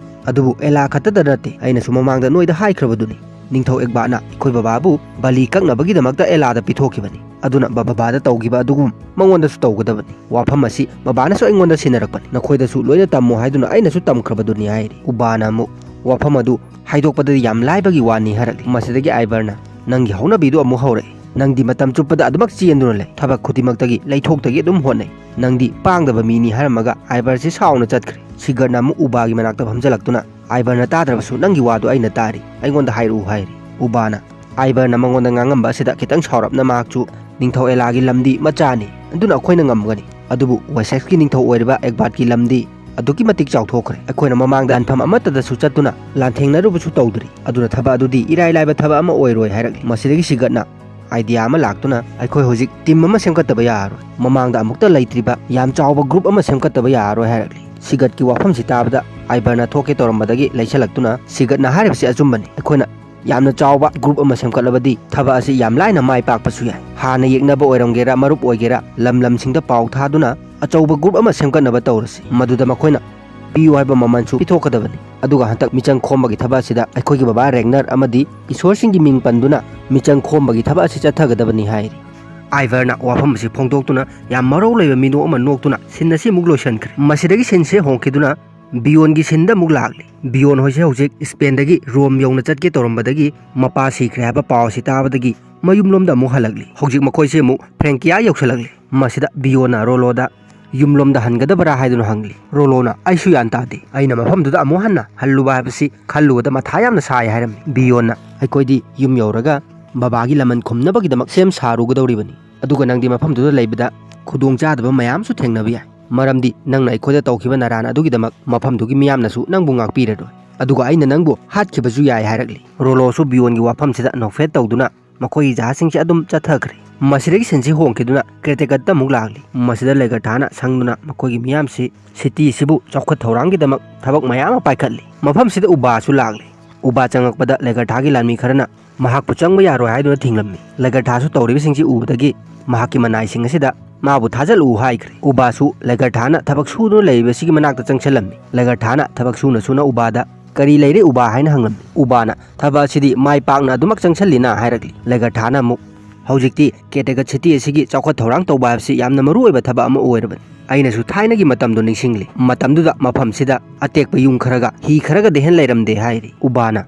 ꯑꯗꯨꯕꯨ ꯑꯦꯂꯥ ꯈꯛꯇꯗ ꯅꯠꯇꯦ, ꯑꯩꯅꯁꯨ ꯃꯃꯥꯡꯗ ꯅꯣꯏꯗ ꯍꯥꯏꯈ꯭ꯔꯕꯗꯨꯅꯤ꯫ ꯅꯤꯡꯊꯧ ꯑꯦꯛꯕꯥꯠꯅ ꯑꯩꯈꯣꯏ ꯕꯕꯥꯕꯨ ꯕꯂꯤ ꯀꯛꯅꯕꯒꯤꯗꯃꯛꯇ ꯑꯦꯂꯥꯗ ꯄꯤꯊꯣꯛꯈꯤꯕꯅꯤ꯫ ꯑꯗꯨꯅ ꯕ-, ꯕꯕꯥꯗ ꯇꯧꯈꯤꯕ ꯑꯗꯨꯒꯨꯝ ꯃꯉꯣꯟꯗꯁꯨ ꯇꯧꯒꯗꯕꯅꯤ꯫ ꯋꯥꯐꯝ ꯑꯁꯤ ꯕꯕꯥꯅꯁꯨ ꯑꯩꯉꯣꯟꯗ ꯁꯤꯟꯅꯔꯛꯄꯅꯤ꯫ ꯅꯈꯣꯏꯗꯁꯨ ꯂꯣꯏꯅ ꯇꯝꯃꯨ ꯍꯥꯏꯗꯨꯅ ꯑꯩꯅꯁꯨ ꯇꯝꯈ꯭ꯔꯕꯗꯨꯅꯤ ꯍꯥꯏꯔꯤ꯫ ꯎꯕꯥꯅ ꯑꯃꯨꯛ ꯋꯥꯐꯝ ꯑꯗꯨ ꯍꯥꯏꯗꯣꯛꯄꯗꯗꯤ ꯌꯥꯝ ꯂꯥꯏꯕꯒꯤ ꯋꯥꯅꯤ ꯍꯥꯏꯔꯛꯂꯤ꯫ ꯃꯁꯤꯗꯒꯤ ꯑꯥꯏꯕꯔꯅ ꯅꯪꯒꯤ ꯍꯧꯅꯕꯤꯗꯨ ꯑꯃꯨꯛ ꯍꯧꯔꯛꯏ꯫ ꯅꯪꯗꯤ ꯃꯇꯝ ꯆꯨꯞꯄꯗ ꯑꯗꯨꯃꯛ ꯆꯦꯟꯗꯨꯅ ꯂꯩ꯫ ꯊꯕꯛ ꯈꯨꯗꯤꯡꯃꯛꯇꯒꯤ ꯂꯩꯊꯣꯛꯇꯒꯤ ꯑꯗꯨꯝ ꯍꯣꯠꯅꯩ꯫ ꯅꯪꯗꯤ ꯄꯥꯡꯗꯕ ꯃꯤꯅꯤ ꯍꯥꯏꯔꯝꯃꯒ ꯑꯥꯏꯕꯔꯁꯤ ꯁꯥꯎꯅ ꯆꯠꯈ꯭ꯔꯦ꯫ ꯁꯤꯒꯠꯅ ꯑꯃꯨꯛ ꯎꯕꯥꯒꯤ ꯃꯅꯥꯛꯇ ꯐꯝꯖꯜꯂꯛꯇꯨꯅ ꯑꯥꯏꯕꯔꯅ ꯇꯥꯗ꯭ꯔꯕꯁꯨ ꯅꯪꯒꯤ ꯋꯥꯗꯨ ꯑꯩꯅ ꯇꯥꯔꯤ꯫ ꯑꯩꯉꯣꯟꯗ ꯍꯥꯏꯔꯛꯎ ꯍꯥꯏꯔꯤ꯫ ꯎꯕꯥꯅ ꯑꯥꯏꯕꯔꯅ ꯃꯉꯣꯟꯗ ꯉꯥꯡꯉꯝꯕ ꯑꯁꯤꯗ ꯈꯤꯇꯪ ꯁꯥꯎꯔꯞꯅ ꯃꯍꯥꯛꯁꯨ ꯅꯤꯡꯊꯧ ꯑꯦꯂꯥꯒꯤ ꯂꯝꯗꯤ ꯃꯆꯥꯅꯤ꯫ ꯑꯗꯨꯅ ꯑꯩꯈꯣꯏꯅ ꯉꯝꯒꯅꯤ꯫ ꯑꯗꯨꯕꯨ ꯋꯦꯁꯦꯛꯁꯀꯤ ꯅꯤꯡꯊꯧ ꯑꯣꯏꯔꯤꯕ ꯑꯦꯛꯕꯥꯠꯀꯤ ꯂꯝꯗꯤ ꯑꯗꯨꯛꯀꯤ ꯃꯇꯤꯛ ꯆꯥꯎꯊꯣꯛꯈ꯭ꯔꯦ꯫ ꯑꯩꯈꯣꯏꯅ ꯃꯃꯥꯡꯗ ꯂꯥꯟꯐꯝ ꯑꯃꯠꯇꯗꯁꯨ ꯆꯠꯇꯨꯅ ꯂꯥꯟꯊꯦꯡꯅꯔꯨꯕꯁꯨ ꯇꯧꯗ꯭ꯔꯤ꯫ ꯑꯗꯨꯅ ꯊꯕꯛ ꯑꯗꯨꯗꯤ ꯏꯔꯥꯏ ꯂꯥꯏꯕ ꯊꯕꯛ ꯑꯃ ꯑꯣꯏꯔꯣꯏ ꯍꯥꯏꯔꯛꯂꯤ꯫ ꯃꯁꯤꯗꯒꯤ ꯁꯤꯒꯠꯅ ꯑꯥꯏꯗꯤꯌꯥ ꯑꯃ ꯂꯥꯛꯇꯨꯅ ꯑꯩꯈꯣꯏ ꯍꯧꯖꯤꯛ ꯇꯤꯝ ꯑꯃ ꯁꯦꯝꯒꯠꯇꯕ ꯌꯥꯔꯔꯣꯏ꯫ ꯃꯃꯥꯡꯗ ꯑꯃꯨꯛꯇ ꯂꯩꯇ꯭ꯔꯤꯕ ꯌꯥꯝ ꯆꯥꯎꯕ ꯒ꯭ꯔꯨꯞ ꯑꯃ ꯁꯦꯝꯒꯠꯇꯕ ꯌꯥꯔꯔꯣꯏ ꯍꯥꯏꯔꯛꯂꯤ꯫ ꯁꯤꯒꯠꯀꯤ ꯋꯥꯐꯝꯁꯤ ꯇꯥꯕꯗ ꯑꯥꯏꯕꯔꯅ ꯊꯣꯛꯀꯦ ꯇꯧꯔꯝꯕꯗꯒꯤ ꯂꯩꯁꯜꯂꯛꯇꯨꯅ ꯁꯤꯒꯠꯅ ꯍꯥꯏꯔꯤꯕꯁꯤ ꯑꯆꯨꯝꯕꯅꯤ꯫ ꯑꯩꯈꯣꯏꯅ ꯌꯥꯝꯅ ꯆꯥꯎꯕ ꯒ꯭ꯔꯨꯞ ꯑꯃ ꯁꯦꯝꯒꯠꯂꯕꯗꯤ ꯊꯕꯛ ꯑꯁꯤ ꯌꯥꯝ ꯂꯥꯏꯅ ꯃꯥꯏ ꯄꯥꯛꯄꯁꯨ ꯌꯥꯏ꯫ ꯍꯥꯟꯅ ꯌꯦꯛꯅꯕ ꯑꯣꯏꯔꯝꯒꯦꯔꯥ, ꯃꯔꯨꯞ ꯑꯣꯏꯒꯦꯔꯥ, ꯂꯝ ꯂꯝꯁꯤꯡꯗ ꯄꯥꯎ ꯊꯥꯗꯨꯅ ꯑꯆꯧꯕ ꯒ꯭ꯔꯨꯞ ꯑꯃ ꯁꯦꯝꯒꯠꯅꯕ ꯇꯧꯔꯁꯤ꯫ ꯃꯗꯨꯗ ꯃꯈꯣꯏꯅ ꯄꯤꯌꯨ ꯍꯥꯏꯕ ꯃꯃꯜꯁꯨ ꯄꯤꯊꯣꯛꯀꯗꯕꯅꯤ꯫ ꯑꯗꯨꯒ ꯍꯟꯗꯛ ꯃꯤꯆꯪ ꯈꯣꯝꯕꯒꯤ ꯊꯕꯛ ꯑꯁꯤꯗ ꯑꯩꯈꯣꯏꯒꯤ ꯕꯕꯥ ꯔꯦꯒꯅꯔ ꯑꯃꯗꯤ ꯏꯁꯣꯔꯁꯤꯡꯒꯤ ꯃꯤꯡ ꯄꯟꯗꯨꯅ ꯃꯤꯆꯪ ꯈꯣꯝꯕꯒꯤ ꯊꯕꯛ ꯑꯁꯤ ꯆꯠꯊꯒꯗꯕꯅꯤ ꯍꯥꯏꯔꯤ꯫ ꯑꯥꯏꯚꯔꯅ ꯋꯥꯐꯝ ꯑꯁꯤ ꯐꯣꯡꯗꯣꯛꯇꯨꯅ ꯌꯥꯝ ꯃꯔꯧ ꯂꯩꯕ ꯃꯤꯅꯣꯛ ꯑꯃ ꯅꯣꯛꯇꯨꯅ ꯁꯤꯟ ꯑꯁꯤ ꯑꯃꯨꯛ ꯂꯣꯏꯁꯤꯟꯈ꯭ꯔꯦ꯫ ꯃꯁꯤꯗꯒꯤ ꯁꯤꯟꯁꯦ ꯍꯣꯡꯈꯤꯗꯨꯅ ꯕꯤꯌꯣꯟꯒꯤ ꯁꯤꯟꯗ ꯑꯃꯨꯛ ꯂꯥꯛꯂꯤ꯫ ꯕꯤꯌꯣꯟ ꯍꯣꯏꯁꯦ ꯍꯧꯖꯤꯛ ꯏꯁꯄꯦꯟꯗꯒꯤ ꯔꯣꯝ ꯌꯧꯅ ꯆꯠꯀꯦ ꯇꯧꯔꯝꯕꯗꯒꯤ ꯃꯄꯥ ꯁꯤꯈ꯭ꯔꯦ ꯍꯥꯏꯕ ꯄꯥꯎ ꯑꯁꯤ ꯇꯥꯕꯗꯒꯤ ꯃꯌꯨꯝꯂꯣꯝꯗ ꯑꯃꯨꯛ ꯍꯜꯂꯛꯂꯤ꯫ ꯍꯧꯖꯤꯛ ꯃꯈꯣꯏꯁꯦ ꯑꯃꯨꯛ ꯐ꯭ꯔꯦꯡꯀꯤꯌꯥ ꯌꯧꯁꯤꯜꯂꯛꯂꯤ꯫ ꯃꯁꯤꯗ ꯕꯤꯌꯣꯟꯅ ꯔꯣꯂꯣꯗ ꯌꯨꯝꯂꯣꯝꯗ ꯍꯟꯒꯗꯕꯔꯥ ꯍꯥꯏꯗꯨꯅ ꯍꯪꯂꯤ꯫ ꯔꯣꯂꯣꯅ ꯑꯩꯁꯨ ꯌꯥꯟ ꯇꯥꯗꯦ, ꯑꯩꯅ ꯃꯐꯝꯗꯨꯗ ꯑꯃꯨꯛ ꯍꯟꯅ ꯍꯜꯂꯨꯕ ꯍꯥꯏꯕꯁꯤ ꯈꯜꯂꯨꯕꯗ ꯃꯊꯥ ꯌꯥꯝꯅ ꯁꯥꯏ ꯍꯥꯏꯔꯝꯃꯤ꯫ ꯕꯤꯌꯣꯟꯅ ꯑꯩꯈꯣꯏꯗꯤ ꯌꯨꯝ ꯌꯧꯔꯒ ꯕꯕꯥꯒꯤ ꯂꯃꯟ ꯈꯨꯝꯅꯕꯒꯤꯗꯃꯛ ꯁꯦꯝ ꯁꯥꯔꯨꯒꯗꯧꯔꯤꯕꯅꯤ꯫ ꯑꯗꯨꯒ ꯅꯪꯗꯤ ꯃꯐꯝꯗꯨꯗ ꯂꯩꯕꯗ ꯈꯨꯗꯣꯡꯆꯥꯗꯕ ꯃꯌꯥꯝꯁꯨ ꯊꯦꯡꯅꯕ ꯌꯥꯏ, ꯃꯔꯝꯗꯤ ꯅꯪꯅ ꯑꯩꯈꯣꯏꯗ ꯇꯧꯈꯤꯕ ꯅꯔꯥꯟ ꯑꯗꯨꯒꯤꯗꯃꯛ ꯃꯐꯝꯗꯨꯒꯤ ꯃꯤꯌꯥꯝꯅꯁꯨ ꯅꯪꯕꯨ ꯉꯥꯛꯄꯤꯔꯔꯣꯏ, ꯑꯗꯨꯒ ꯑꯩꯅ ꯅꯪꯕꯨ ꯍꯥꯠꯈꯤꯕꯁꯨ ꯌꯥꯏ ꯍꯥꯏꯔꯛꯂꯤ꯫ ꯔꯣꯂꯣꯁꯨ ꯕꯤꯌꯣꯟꯒꯤ ꯋꯥꯐꯝꯁꯤꯗ ꯅꯣꯛꯐꯦꯠ ꯇꯧꯗꯨꯅ ꯃꯈꯣꯏꯒꯤ ꯖꯍꯥꯖꯁꯤꯡꯁꯦ ꯑꯗꯨꯝ ꯆꯠꯊꯈ꯭ꯔꯦ꯫ ꯃꯁꯤꯗꯒꯤ ꯁꯤꯟꯁꯤ ꯍꯣꯡꯈꯤꯗꯨꯅ ꯀ꯭ꯔꯦꯇꯦꯀꯠꯇ ꯑꯃꯨꯛ ꯂꯥꯛꯂꯤ꯫ ꯃꯁꯤꯗ ꯂꯦꯒꯔꯊꯥꯅ ꯁꯪꯗꯨꯅ ꯃꯈꯣꯏꯒꯤ ꯃꯤꯌꯥꯝꯁꯤ ꯁꯤꯇꯤ ꯑꯁꯤꯕꯨ ꯆꯥꯎꯈꯠ ꯊꯧꯔꯥꯡꯒꯤꯗꯃꯛ ꯊꯕꯛ ꯃꯌꯥꯝ ꯑꯃ ꯄꯥꯏꯈꯠꯂꯤ꯫ ꯃꯐꯝꯁꯤꯗ ꯎꯕꯥꯁꯨ ꯂꯥꯛꯂꯤ꯫ ꯎꯕꯥ ꯆꯪꯂꯛꯄꯗ ꯂꯦꯒꯔꯊꯥꯒꯤ ꯂꯥꯟꯃꯤ ꯈꯔꯅ ꯃꯍꯥꯛꯄꯨ ꯆꯪꯕ ꯌꯥꯔꯣꯏ ꯍꯥꯏꯗꯨꯅ ꯊꯤꯡꯂꯝꯃꯤ꯫ ꯂꯦꯒꯔꯊꯥꯁꯨ ꯇꯧꯔꯤꯕꯁꯤꯡꯁꯤ ꯎꯕꯗꯒꯤ ꯃꯍꯥꯛꯀꯤ ꯃꯅꯥꯏꯁꯤꯡ ꯑꯁꯤꯗ ꯃꯥꯕꯨ ꯊꯥꯖꯤꯜꯂꯛꯎ ꯍꯥꯏꯈ꯭ꯔꯦ꯫ ꯎꯕꯥꯁꯨ ꯂꯦꯒꯔꯊꯥꯅ ꯊꯕꯛ ꯁꯨꯗꯨꯅ ꯂꯩꯔꯤꯕꯁꯤꯒꯤ ꯃꯅꯥꯛꯇ ꯆꯪꯁꯤꯜꯂꯝꯃꯤ꯫ ꯂꯦꯒꯔꯊꯥꯅ ꯊꯕꯛ ꯁꯨꯅ ꯁꯨꯅ ꯎꯕꯥꯗ "ꯀꯔꯤ ꯂꯩꯔꯦ ꯎꯕꯥ?" ꯍꯥꯏꯅ ꯍꯪꯂꯝꯃꯤ꯫ ꯎꯕꯥꯅ "ꯊꯕꯛ ꯑꯁꯤꯗꯤ ꯃꯥꯏ ꯄꯥꯛꯅ ꯑꯗꯨꯃꯛ ꯆꯪꯁꯤꯜꯂꯤꯅ" ꯍꯥꯏꯔꯛꯂꯤ꯫ ꯂꯦꯒꯔꯊꯥꯅ ꯑꯃꯨꯛ "ꯍꯧꯖꯤꯛꯇꯤ ꯀꯦꯇꯦꯒꯠ ꯁꯤꯇꯤ ꯑꯁꯤꯒꯤ ꯆꯥꯎꯈꯠ ꯊꯧꯔꯥꯡ ꯇꯧꯕ ꯍꯥꯏꯕꯁꯤ ꯌꯥꯝꯅ ꯃꯔꯨ ꯑꯣꯏꯕ ꯊꯕꯛ ꯑꯃ ꯑꯣꯏꯔꯕꯅꯤ꯫ ꯑꯩꯅꯁꯨ ꯊꯥꯏꯅꯒꯤ ꯃꯇꯝꯗꯣ ꯅꯤꯡꯁꯤꯡꯂꯤ꯫ ꯃꯇꯝꯗꯨꯗ ꯃꯐꯝꯁꯤꯗ ꯑꯇꯦꯛꯄ ꯌꯨꯝ ꯈꯔꯒ ꯍꯤ ꯈꯔꯒꯗꯤ ꯍꯦꯟ ꯂꯩꯔꯝꯗꯦ" ꯍꯥꯏꯔꯤ꯫ ꯎꯕꯥꯅ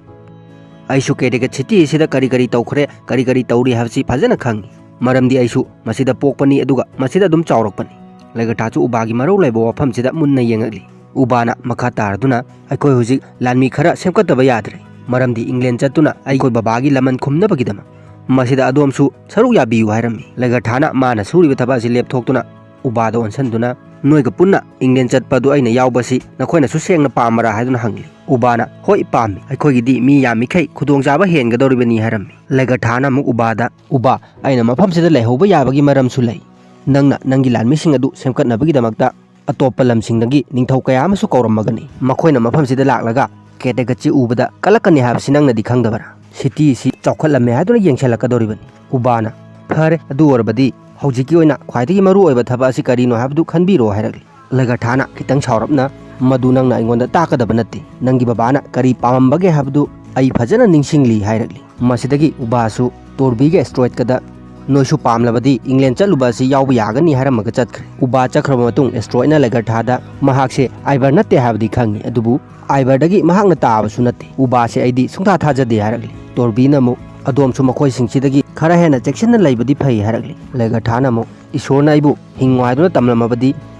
"ꯑꯩꯁꯨ ꯀꯦꯇꯦꯒꯠ ꯁꯤꯇꯤ ꯑꯁꯤꯗ ꯀꯔꯤ ꯀꯔꯤ ꯇꯧꯈ꯭ꯔꯦ, ꯀꯔꯤ ꯀꯔꯤ ꯇꯧꯔꯤ ꯍꯥꯏꯕꯁꯤ ꯐꯖꯅ ꯈꯪꯏ, ꯃꯔꯝꯗꯤ ꯑꯩꯁꯨ ꯃꯁꯤꯗ ꯄꯣꯛꯄꯅꯤ, ꯑꯗꯨꯒ ꯃꯁꯤꯗ ꯑꯗꯨꯝ ꯆꯥꯎꯔꯛꯄꯅꯤ꯫" ꯂꯦꯒꯔꯊꯥꯁꯨ ꯎꯕꯥꯒꯤ ꯃꯔꯧ ꯂꯩꯕ ꯋꯥꯐꯝꯁꯤꯗ ꯃꯨꯟꯅ ꯌꯦꯡꯂꯛꯂꯤ꯫ ꯎꯕꯥꯅ ꯃꯈꯥ ꯇꯥꯔꯗꯨꯅ, "ꯑꯩꯈꯣꯏ ꯍꯧꯖꯤꯛ ꯂꯥꯟꯃꯤ ꯈꯔ ꯁꯦꯝꯒꯠꯇꯕ ꯌꯥꯗ꯭ꯔꯦ, ꯃꯔꯝꯗꯤ ꯏꯪꯂꯦꯟ ꯆꯠꯇꯨꯅ ꯑꯩꯈꯣꯏ ꯕꯕꯥꯒꯤ ꯂꯃꯟ ꯈꯨꯝꯅꯕꯒꯤꯗꯃꯛ꯫ ꯃꯁꯤꯗ ꯑꯗꯣꯝꯁꯨ ꯁꯔꯨꯛ ꯌꯥꯕꯤꯌꯨ" ꯍꯥꯏꯔꯝꯃꯤ꯫ ꯂꯦꯒꯔꯊꯥꯅ ꯃꯥꯅ ꯁꯨꯔꯤꯕ ꯊꯕꯛ ꯑꯁꯤ ꯂꯦꯞꯊꯣꯛꯇꯨꯅ ꯎꯕꯥꯗ ꯑꯣꯟꯁꯤꯟꯗꯨꯅ, "ꯅꯣꯏꯒ ꯄꯨꯟꯅ ꯏꯪꯂꯦꯟ ꯆꯠꯄ ꯑꯗꯨ ꯑꯩꯅ ꯌꯥꯎꯕꯁꯤ ꯅꯈꯣꯏꯅꯁꯨ ꯁꯦꯡꯅ ꯄꯥꯝꯕꯔꯥ?" ꯍꯥꯏꯗꯨꯅ ꯍꯪꯂꯤ꯫ ꯎꯕꯥꯅ, "ꯍꯣꯏ, ꯄꯥꯝꯃꯤ꯫ ꯑꯩꯈꯣꯏꯒꯤꯗꯤ ꯃꯤ ꯌꯥꯝꯃꯤꯈꯩ ꯈꯨꯗꯣꯡꯆꯥꯕ ꯍꯦꯟꯒꯗꯧꯔꯤꯕꯅꯤ" ꯍꯥꯏꯔꯝꯃꯤ꯫ ꯂꯦꯒꯔꯊꯥꯅ ꯑꯃꯨꯛ ꯎꯕꯥꯗ, "ꯎꯕꯥ, ꯑꯩꯅ ꯃꯐꯝꯁꯤꯗ ꯂꯩꯍꯧꯕ ꯌꯥꯕꯒꯤ ꯃꯔꯝꯁꯨ ꯂꯩ꯫ ꯅꯪꯅ ꯅꯪꯒꯤ ꯂꯥꯟꯃꯤꯁꯤꯡ ꯑꯗꯨ ꯁꯦꯝꯒꯠꯅꯕꯒꯤꯗꯃꯛꯇ ꯑꯇꯣꯞꯄ ꯂꯝꯁꯤꯡꯗꯒꯤ ꯅꯤꯡꯊꯧ ꯀꯌꯥ ꯑꯃꯁꯨ ꯀꯧꯔꯝꯃꯒꯅꯤ꯫ ꯃꯈꯣꯏꯅ ꯃꯐꯝꯁꯤꯗ ꯂꯥꯛꯂꯒ ꯀꯦꯇꯦꯒꯠꯁꯤ ꯎꯕꯗ ꯀꯂꯛꯀꯅꯤ ꯍꯥꯏꯕꯁꯤ ꯅꯪꯅꯗꯤ ꯈꯪꯗꯕꯔꯥ? ꯁꯤꯇꯤ ꯑꯁꯤ ꯆꯥꯎꯈꯠꯂꯝꯃꯦ ꯍꯥꯏꯗꯨꯅ ꯌꯦꯡꯁꯤꯜꯂꯛꯀꯗꯧꯔꯤꯕꯅꯤ꯫" ꯎꯕꯥꯅ, "ꯐꯔꯦ, ꯑꯗꯨ ꯑꯣꯏꯔꯕꯗꯤ ꯍꯧꯖꯤꯛꯀꯤ ꯑꯣꯏꯅ ꯈ꯭ꯋꯥꯏꯗꯒꯤ ꯃꯔꯨ ꯑꯣꯏꯕ ꯊꯕꯛ ꯑꯁꯤ ꯀꯔꯤꯅꯣ ꯍꯥꯏꯕꯗꯨ ꯈꯟꯕꯤꯔꯣ" ꯍꯥꯏꯔꯛꯂꯤ꯫ ꯂꯦꯒꯔꯊꯥꯅ ꯈꯤꯇꯪ ꯁꯥꯎꯔꯞꯅ, "ꯃꯗꯨ ꯅꯪꯅ ꯑꯩꯉꯣꯟꯗ ꯇꯥꯛꯀꯗꯕ ꯅꯠꯇꯦ꯫ ꯅꯪꯒꯤ ꯕꯕꯥꯅ ꯀꯔꯤ ꯄꯥꯝꯃꯝꯕꯒꯦ ꯍꯥꯏꯕꯗꯨ ꯑꯩ ꯐꯖꯅ ꯅꯤꯡꯁꯤꯡꯂꯤ" ꯍꯥꯏꯔꯛꯂꯤ꯫ ꯃꯁꯤꯗꯒꯤ ꯎꯕꯥꯁꯨ ꯇꯣꯔꯕꯤꯒ ꯑꯦꯁꯇ꯭ꯔꯣꯏꯗꯀꯗ "ꯅꯣꯏꯁꯨ ꯄꯥꯝꯂꯕꯗꯤ ꯏꯪꯂꯦꯟ ꯆꯠꯂꯨꯕ ꯑꯁꯤ ꯌꯥꯎꯕ ꯌꯥꯒꯅꯤ" ꯍꯥꯏꯔꯝꯃꯒ ꯆꯠꯈ꯭ꯔꯦ꯫ ꯎꯕꯥ ꯆꯠꯈ꯭ꯔꯕ ꯃꯇꯨꯡ ꯑꯦꯁꯇ꯭ꯔꯣꯏꯗꯅ ꯂꯦꯒꯔꯊꯥꯗ ꯃꯍꯥꯛꯁꯦ ꯑꯥꯏꯕꯔ ꯅꯠꯇꯦ ꯍꯥꯏꯕꯗꯤ ꯈꯪꯉꯤ, ꯑꯗꯨꯕꯨ ꯑꯥꯏꯕꯔꯗꯒꯤ ꯃꯍꯥꯛꯅ ꯇꯥꯕꯁꯨ ꯅꯠꯇꯦ꯫ "ꯎꯕꯥꯁꯦ ꯑꯩꯗꯤ ꯁꯨꯡꯊꯥ ꯊꯥꯖꯗꯦ" ꯍꯥꯏꯔꯛꯂꯤ꯫ ꯇꯣꯔꯕꯤꯅ ꯑꯃꯨꯛ, "ꯑꯗꯣꯝꯁꯨ ꯃꯈꯣꯏꯁꯤꯡꯁꯤꯗꯒꯤ ꯈꯔ ꯍꯦꯟꯅ ꯆꯦꯛꯁꯤꯟꯅ ꯂꯩꯕꯗꯤ ꯐꯩ" ꯍꯥꯏꯔꯛꯂꯤ꯫ ꯂꯦꯒꯔꯊꯥꯅ ꯑꯃꯨꯛ, "ꯏꯁꯣꯔꯅ ꯑꯩꯕꯨ ꯍꯤꯡꯉꯨ ꯍꯥꯏꯗꯨꯅ ꯇꯝꯂꯝꯃꯕꯗꯤ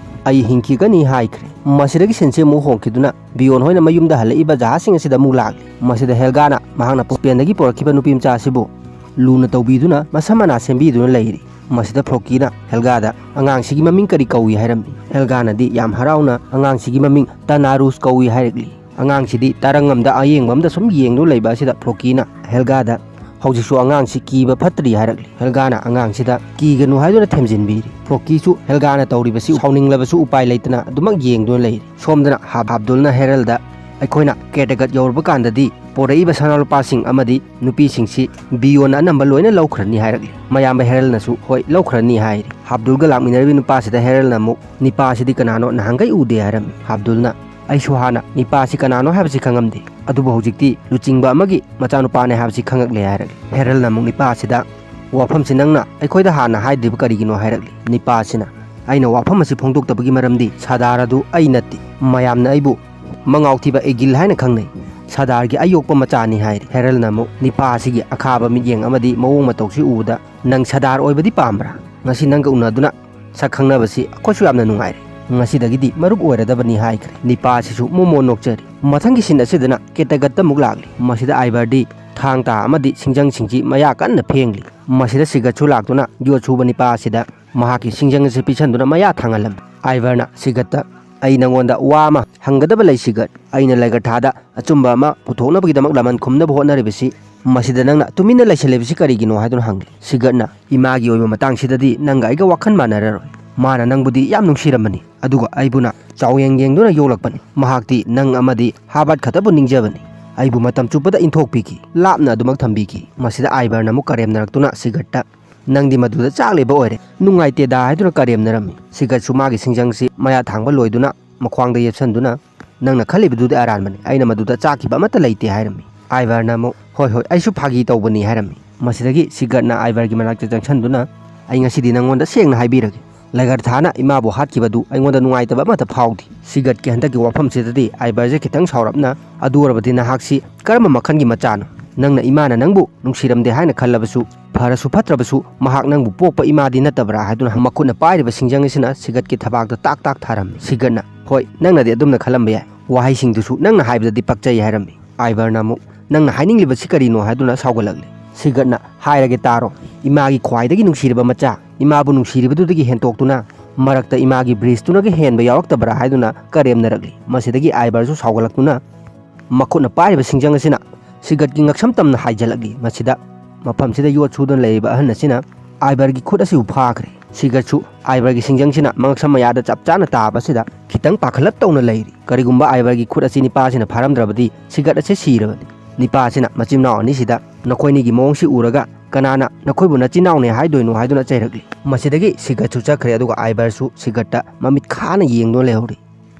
ꯑꯩ ꯍꯤꯡꯈꯤꯒꯅꯤ" ꯍꯥꯏꯈ꯭ꯔꯦ꯫ ꯃꯁꯤꯗꯒꯤ ꯁꯤꯟꯁꯦ ꯑꯃꯨꯛ ꯍꯣꯡꯈꯤꯗꯨꯅ ꯕꯤꯌꯣꯟ ꯍꯣꯏꯅ ꯃꯌꯨꯝꯗ ꯍꯜꯂꯛꯏꯕ ꯖꯍꯥꯖꯁꯤꯡ ꯑꯁꯤꯗ ꯑꯃꯨꯛ ꯂꯥꯛꯂꯤ꯫ ꯃꯁꯤꯗ ꯍꯦꯜꯒꯥꯅ ꯃꯍꯥꯛꯅ ꯏꯁꯄꯦꯟꯗꯒꯤ ꯄꯨꯔꯛꯈꯤꯕ ꯅꯨꯄꯤ ꯃꯆꯥ ꯑꯁꯤꯕꯨ ꯂꯨꯅ ꯇꯧꯕꯤꯗꯨꯅ ꯃꯁꯝ ꯃꯅꯥ ꯁꯦꯝꯕꯤꯗꯨꯅ ꯂꯩꯔꯤ꯫ ꯃꯁꯤꯗ ꯐ꯭ꯔꯣꯀꯤꯅ ꯍꯦꯜꯒꯥꯗ, "ꯑꯉꯥꯡꯁꯤꯒꯤ ꯃꯃꯤꯡ ꯀꯔꯤ ꯀꯧꯏ?" ꯍꯥꯏꯔꯝꯃꯤ꯫ ꯍꯦꯜꯒꯥꯅꯗꯤ ꯌꯥꯝ ꯍꯔꯥꯎꯅ, "ꯑꯉꯥꯡꯁꯤꯒꯤ ꯃꯃꯤꯡ ꯇꯅꯥꯔꯨꯁ ꯀꯧꯏ" ꯍꯥꯏꯔꯛꯂꯤ꯫ ꯑꯉꯥꯡꯁꯤꯗꯤ ꯇꯔꯪ ꯑꯃꯗ ꯑꯌꯦꯡꯕ ꯑꯃꯗ ꯁꯨꯝ ꯌꯦꯡꯗꯨꯅ ꯂꯩꯕ ꯑꯁꯤꯗ ꯐ꯭ꯔꯣꯀꯤꯅ ꯍꯦꯜꯒꯥꯗ, "ꯍꯧꯖꯤꯛꯁꯨ ꯑꯉꯥꯡꯁꯤ ꯀꯤꯕ ꯐꯠꯇ꯭ꯔꯤ" ꯍꯥꯏꯔꯛꯂꯤ꯫ ꯍꯦꯜꯒꯥꯅ ꯑꯉꯥꯡꯁꯤꯗ "ꯀꯤꯒꯅꯨ" ꯍꯥꯏꯗꯨꯅ ꯊꯦꯝꯖꯤꯟꯕꯤꯔꯤ꯫ ꯐ꯭ꯔꯣꯀꯤꯁꯨ ꯍꯦꯜꯒꯥꯅ ꯇꯧꯔꯤꯕꯁꯤ ꯁꯥꯎꯅꯤꯡꯂꯕꯁꯨ ꯎꯄꯥꯏ ꯂꯩꯇꯅ ꯑꯗꯨꯃꯛ ꯌꯦꯡꯗꯨꯅ ꯂꯩꯔꯤ꯫ ꯁꯣꯝꯗꯅ ꯍꯥꯞ-, ꯍꯥꯞꯗꯨꯜꯅ ꯍꯦꯔꯜꯗ, "ꯑꯩꯈꯣꯏꯅ ꯀꯦꯇꯒꯠ ꯌꯧꯔꯕ ꯀꯥꯟꯗꯗꯤ ꯄꯣꯔꯛꯏꯕ ꯁꯅꯥ ꯂꯨꯄꯥꯁꯤꯡ ꯑꯃꯗꯤ ꯅꯨꯄꯤꯁꯤꯡꯁꯤ ꯕꯤꯌꯣꯟꯅ ꯑꯅꯝꯕ ꯂꯣꯏꯅ ꯂꯧꯈ꯭ꯔꯅꯤ" ꯍꯥꯏꯔꯛꯂꯤ꯫ ꯃꯌꯥꯝꯕ ꯍꯦꯔꯜꯅꯁꯨ "ꯍꯣꯏ, ꯂꯧꯈ꯭ꯔꯅꯤ" ꯍꯥꯏꯔꯤ꯫ ꯍꯥꯞꯗꯨꯜꯒ ꯂꯥꯛꯃꯤꯟꯅꯔꯤꯕ ꯅꯨꯄꯥꯁꯤꯗ ꯍꯦꯔꯜꯅ ꯑꯃꯨꯛ, "ꯅꯤꯄꯥꯁꯤꯗꯤ ꯀꯅꯥꯅꯣ? ꯅꯍꯥꯟꯈꯩ ꯎꯗꯦ" ꯍꯥꯏꯔꯝꯃꯤ꯫ ꯍꯥꯞꯗꯨꯜꯅ, "ꯑꯩꯁꯨ ꯍꯥꯟꯅ ꯅꯤꯄꯥꯁꯤ ꯀꯅꯥꯅꯣ ꯍꯥꯏꯕꯁꯤ ꯈꯪꯉꯝꯗꯦ, ꯑꯗꯨꯕꯨ ꯍꯧꯖꯤꯛꯇꯤ ꯂꯨꯆꯤꯡꯕ ꯑꯃꯒꯤ ꯃꯆꯥꯅꯨꯄꯥꯅꯦ ꯍꯥꯏꯕꯁꯤ ꯈꯪꯉꯛꯂꯦ" ꯍꯥꯏꯔꯛꯂꯤ꯫ ꯍꯦꯔꯜꯅ ꯑꯃꯨꯛ ꯅꯤꯄꯥꯁꯤꯗ, "ꯋꯥꯐꯝꯁꯤ ꯅꯪꯅ ꯑꯩꯈꯣꯏꯗ ꯍꯥꯟꯅ ꯍꯥꯏꯗ꯭ꯔꯤꯕ ꯀꯔꯤꯒꯤꯅꯣ?" ꯍꯥꯏꯔꯛꯂꯤ꯫ ꯅꯤꯄꯥꯁꯤꯅ, "ꯑꯩꯅ ꯋꯥꯐꯝ ꯑꯁꯤ ꯐꯣꯡꯗꯣꯛꯇꯕꯒꯤ ꯃꯔꯝꯗꯤ ꯁꯥꯗꯥꯔ ꯑꯗꯨ ꯑꯩ ꯅꯠꯇꯦ꯫ ꯃꯌꯥꯝꯅ ꯑꯩꯕꯨ ꯃꯉꯥꯎꯊꯤꯕ ꯑꯦꯒꯤꯜ ꯍꯥꯏꯅ ꯈꯪꯅꯩ꯫ ꯁꯥꯗꯥꯔꯒꯤ ꯑꯌꯣꯛꯄ ꯃꯆꯥꯅꯤ" ꯍꯥꯏꯔꯤ꯫ ꯍꯦꯔꯜꯅ ꯑꯃꯨꯛ, "ꯅꯤꯄꯥ ꯑꯁꯤꯒꯤ ꯑꯈꯥꯕ ꯃꯤꯠꯌꯦꯡ ꯑꯃꯗꯤ ꯃꯑꯣꯡ ꯃꯇꯧꯁꯤ ꯎꯕꯗ ꯅꯪ ꯁꯥꯗꯥꯔ ꯑꯣꯏꯕꯗꯤ ꯄꯥꯝꯕ꯭ꯔꯥ? ꯉꯁꯤ ꯅꯪꯒ ꯎꯅꯗꯨꯅ ꯁꯛ ꯈꯪꯅꯕꯁꯤ ꯑꯩꯈꯣꯏꯁꯨ ꯌꯥꯝꯅ ꯅꯨꯡꯉꯥꯏꯔꯦ꯫ ꯉꯁꯤꯗꯒꯤꯗꯤ ꯃꯔꯨꯞ ꯑꯣꯏꯔꯗꯕꯅꯤ" ꯍꯥꯏꯈ꯭ꯔꯦ꯫ ꯅꯤꯄꯥ ꯑꯁꯤꯁꯨ ꯃꯣꯃꯣꯟ ꯅꯣꯛꯆꯔꯤ꯫ ꯃꯊꯪꯒꯤ ꯁꯤꯟ ꯑꯁꯤꯗꯅ ꯀꯦꯇꯒꯠꯇ ꯑꯃꯨꯛ ꯂꯥꯛꯂꯤ꯫ ꯃꯁꯤꯗ ꯑꯥꯏꯚꯔꯗꯤ ꯊꯥꯡ ꯇꯥ ꯑꯃꯗꯤ ꯁꯤꯡꯖꯪꯁꯤꯡꯁꯤ ꯃꯌꯥ ꯀꯟꯅ ꯐꯦꯡꯂꯤ꯫ ꯃꯁꯤꯗ ꯁꯤꯒꯠꯁꯨ ꯂꯥꯛꯇꯨꯅ ꯌꯣꯠ ꯁꯨꯕ ꯅꯤꯄꯥ ꯑꯁꯤꯗ ꯃꯍꯥꯛꯀꯤ ꯁꯤꯡꯖꯪ ꯑꯁꯤ ꯄꯤꯁꯟꯗꯨꯅ ꯃꯌꯥ ꯊꯥꯡꯍꯜꯂꯝꯃꯤ꯫ ꯑꯥꯏꯚꯔꯅ ꯁꯤꯒꯠꯇ, "ꯑꯩ ꯅꯪꯉꯣꯟꯗ ꯋꯥ ꯑꯃ ꯍꯪꯒꯗꯕ ꯂꯩ ꯁꯤꯒꯠ꯫ ꯑꯩꯅ ꯂꯩꯒꯔꯊꯥꯗ ꯑꯆꯨꯝꯕ ꯑꯃ ꯄꯨꯊꯣꯛꯅꯕꯒꯤꯗꯃꯛ ꯂꯃꯟ ꯈꯨꯝꯅꯕ ꯍꯣꯠꯅꯔꯤꯕꯁꯤ, ꯃꯁꯤꯗ ꯅꯪꯅ ꯇꯨꯃꯤꯟꯅ ꯂꯩꯁꯤꯜꯂꯤꯕꯁꯤ ꯀꯔꯤꯒꯤꯅꯣ?" ꯍꯥꯏꯗꯨꯅ ꯍꯪꯂꯤ꯫ ꯁꯤꯒꯠꯅ, "ꯏꯃꯥꯒꯤ ꯑꯣꯏꯕ ꯃꯇꯥꯡꯁꯤꯗꯗꯤ ꯅꯪꯒ ꯑꯩꯒ ꯋꯥꯈꯜ ꯃꯥꯟꯅꯔꯔꯣꯏ꯫ ꯃꯥꯅ ꯅꯪꯕꯨꯗꯤ ꯌꯥꯝ ꯅꯨꯡꯁꯤꯔꯝꯕꯅꯤ, ꯑꯗꯨꯒ ꯑꯩꯕꯨꯅ ꯆꯥꯎꯌꯦꯡ ꯌꯦꯡꯗꯨꯅ ꯌꯣꯛꯂꯛꯄꯅꯤ꯫ ꯃꯍꯥꯛꯇꯤ ꯅꯪ ꯑꯃꯗꯤ ꯍꯥꯕꯔꯠ ꯈꯛꯇꯕꯨ ꯅꯤꯡꯖꯕꯅꯤ꯫ ꯑꯩꯕꯨ ꯃꯇꯝ ꯆꯨꯞꯄꯗ ꯏꯟꯊꯣꯛꯄꯤꯈꯤ, ꯂꯥꯞꯅ ꯑꯗꯨꯃꯛ ꯊꯝꯕꯤꯈꯤ"꯫ ꯃꯁꯤꯗ ꯑꯥꯏꯚꯔꯅ ꯑꯃꯨꯛ ꯀꯔꯦꯝꯅꯔꯛꯇꯨꯅ ꯁꯤꯒꯠꯇ, "ꯅꯪꯗꯤ ꯃꯗꯨꯗ ꯆꯥꯛꯂꯤꯕ ꯑꯣꯏꯔꯦ, ꯅꯨꯡꯉꯥꯏꯇꯦꯗ" ꯍꯥꯏꯗꯨꯅ ꯀꯔꯦꯝꯅꯔꯝꯃꯤ꯫ ꯁꯤꯒꯠꯁꯨ ꯃꯥꯒꯤ ꯁꯤꯡꯖꯪꯁꯤ ꯃꯌꯥ ꯊꯥꯡꯕ ꯂꯣꯏꯗꯨꯅ ꯃꯈ꯭ꯋꯥꯡꯗ ꯌꯦꯞꯁꯟꯗꯨꯅ, "ꯅꯪꯅ ꯈꯜꯂꯤꯕꯗꯨꯗꯤ ꯑꯔꯥꯟꯕꯅꯤ, ꯑꯩꯅ ꯃꯗꯨꯗ ꯆꯥꯛꯈꯤꯕ ꯑꯃꯠꯇ ꯂꯩꯇꯦ" ꯍꯥꯏꯔꯝꯃꯤ꯫ ꯑꯥꯏꯚꯔꯅ ꯑꯃꯨꯛ, "ꯍꯣꯏ, ꯍꯣꯏ, ꯑꯩꯁꯨ ꯐꯥꯒꯤ ꯇꯧꯕꯅꯤ" ꯍꯥꯏꯔꯝꯃꯤ꯫ ꯃꯁꯤꯗꯒꯤ ꯁꯤꯒꯠꯅ ꯑꯥꯏꯚꯔꯒꯤ ꯃꯅꯥꯛꯇ ꯆꯪꯁꯟꯗꯨꯅ, "ꯑꯩ ꯉꯁꯤꯗꯤ ꯅꯪꯉꯣꯟꯗ ꯁꯦꯡꯅ ꯍꯥꯏꯕꯤꯔꯒꯦ, ꯂꯩꯒꯔꯊꯥꯅ ꯏꯃꯥꯕꯨ ꯍꯥꯠꯈꯤꯕꯗꯨ ꯑꯩꯉꯣꯟꯗ ꯅꯨꯡꯉꯥꯏꯇꯕ ꯑꯃꯠꯇ ꯐꯥꯎꯗꯦ"꯫ ꯁꯤꯒꯠꯀꯤ ꯍꯟꯗꯛꯀꯤ ꯋꯥꯐꯝꯁꯤꯗꯗꯤ ꯑꯥꯏꯚꯔꯁꯦ ꯈꯤꯇꯪ ꯁꯥꯎꯔꯞꯅ, "ꯑꯗꯨ ꯑꯣꯏꯔꯕꯗꯤ ꯅꯍꯥꯛꯁꯤ ꯀꯔꯝꯕ ꯃꯈꯜꯒꯤ ꯃꯆꯥꯅꯣ? ꯅꯪꯅ ꯏꯃꯥꯅ ꯅꯪꯕꯨ ꯅꯨꯡꯁꯤꯔꯝꯗꯦ ꯍꯥꯏꯅ ꯈꯜꯂꯕꯁꯨ, ꯐꯔꯁꯨ ꯐꯠꯇ꯭ꯔꯕꯁꯨ ꯃꯍꯥꯛ ꯅꯪꯕꯨ ꯄꯣꯛꯄ ꯏꯃꯥꯗꯤ ꯅꯠꯇꯕ꯭ꯔꯥ?" ꯍꯥꯏꯗꯨꯅ ꯃꯈꯨꯠꯅ ꯄꯥꯏꯔꯤꯕ ꯁꯤꯡꯖꯪ ꯑꯁꯤꯅ ꯁꯤꯒꯠꯀꯤ ꯊꯕꯥꯛꯇ ꯇꯥꯛ ꯇꯥꯛ ꯊꯥꯔꯝꯃꯤ꯫ ꯁꯤꯒꯠꯅ, "ꯍꯣꯏ, ꯅꯪꯅꯗꯤ ꯑꯗꯨꯝꯅ ꯈꯜꯂꯝꯕ ꯌꯥꯏ꯫ ꯋꯥꯍꯩꯁꯤꯡꯗꯨꯁꯨ ꯅꯪꯅ ꯍꯥꯏꯕꯗꯗꯤ ꯄꯛꯆꯩ" ꯍꯥꯏꯔꯝꯃꯤ꯫ ꯑꯥꯏꯚꯔꯅ ꯑꯃꯨꯛ, "ꯅꯪꯅ ꯍꯥꯏꯅꯤꯡꯂꯤꯕꯁꯤ ꯀꯔꯤꯅꯣ?" ꯍꯥꯏꯗꯨꯅ ꯁꯥꯎꯒꯠꯂꯛꯂꯤ꯫ ꯁꯤꯒꯠꯅ ꯍꯥꯏꯔꯒꯦ ꯇꯥꯔꯣ, ꯏꯃꯥꯒꯤ ꯈ꯭ꯋꯥꯏꯗꯒꯤ ꯅꯨꯡꯁꯤꯔꯕ ꯃꯆꯥ, ꯏꯃꯥꯕꯨ ꯅꯨꯡꯁꯤꯔꯤꯕꯗꯨꯗꯒꯤ ꯍꯦꯟꯇꯣꯛꯇꯨꯅ ꯃꯔꯛꯇ ꯏꯃꯥꯒꯤ ꯕ꯭ꯔꯤꯖꯇꯨꯅꯒ ꯍꯦꯟꯕ ꯌꯥꯎꯔꯛꯇꯕ꯭ꯔꯥ ꯍꯥꯏꯗꯨꯅ ꯀꯔꯦꯝꯅꯔꯛꯂꯤ꯫ ꯃꯁꯤꯗꯒꯤ ꯑꯥꯏꯕꯔꯁꯨ ꯁꯥꯎꯒꯠꯂꯛꯇꯨꯅ ꯃꯈꯨꯠꯅ ꯄꯥꯏꯔꯤꯕ ꯁꯤꯡꯖꯪ ꯑꯁꯤꯅ ꯁꯤꯒꯠꯀꯤ ꯉꯛꯁꯝ ꯇꯝꯅ ꯍꯥꯏꯖꯤꯜꯂꯛꯂꯤ꯫ ꯃꯁꯤꯗ ꯃꯐꯝꯁꯤꯗ ꯌꯣꯠ ꯁꯨꯗꯨꯅ ꯂꯩꯔꯤꯕ ꯑꯍꯜ ꯑꯁꯤꯅ ꯑꯥꯏꯕꯔꯒꯤ ꯈꯨꯠ ꯑꯁꯤꯕꯨ ꯐꯥꯈ꯭ꯔꯦ꯫ ꯁꯤꯒꯠꯁꯨ ꯑꯥꯏꯕꯔꯒꯤ ꯁꯤꯡꯖꯪꯁꯤꯅ ꯃꯉꯛꯁꯝ ꯃꯌꯥꯗ ꯆꯞ ꯆꯥꯅ ꯇꯥꯕ ꯑꯁꯤꯗ ꯈꯤꯇꯪ ꯄꯥꯈꯠꯂꯞ ꯇꯧꯅ ꯂꯩꯔꯤ꯫ ꯀꯔꯤꯒꯨꯝꯕ ꯑꯥꯏꯕꯔꯒꯤ ꯈꯨꯠ ꯑꯁꯤ ꯅꯤꯄꯥꯁꯤꯅ ꯐꯥꯔꯝꯗ꯭ꯔꯕꯗꯤ ꯁꯤꯒꯠ ꯑꯁꯤ ꯁꯤꯔꯕꯅꯤ꯫ ꯅꯤꯄꯥꯁꯤꯅ ꯃꯆꯤꯟ ꯃꯅꯥꯎ ꯑꯅꯤꯁꯤꯗ ꯅꯈꯣꯏꯅꯤꯒꯤ ꯃꯑꯣꯡꯁꯤ ꯎꯔꯒ ꯀꯅꯥꯅ ꯅꯈꯣꯏꯕꯨ ꯅꯆꯤꯟ ꯅꯅꯥꯎꯅꯦ ꯍꯥꯏꯗꯣꯏꯅꯣ ꯍꯥꯏꯗꯨꯅ ꯆꯩꯔꯛꯂꯤ꯫ ꯃꯁꯤꯗꯒꯤ ꯁꯤꯒꯠꯁꯨ ꯆꯠꯈ꯭ꯔꯦ, ꯑꯗꯨꯒ ꯑꯥꯏꯕꯔꯁꯨ ꯁꯤꯒꯠꯇ ꯃꯃꯤꯠ ꯈꯥꯅ ꯌꯦꯡꯗꯨꯅ ꯂꯩꯍꯧꯔꯤ꯫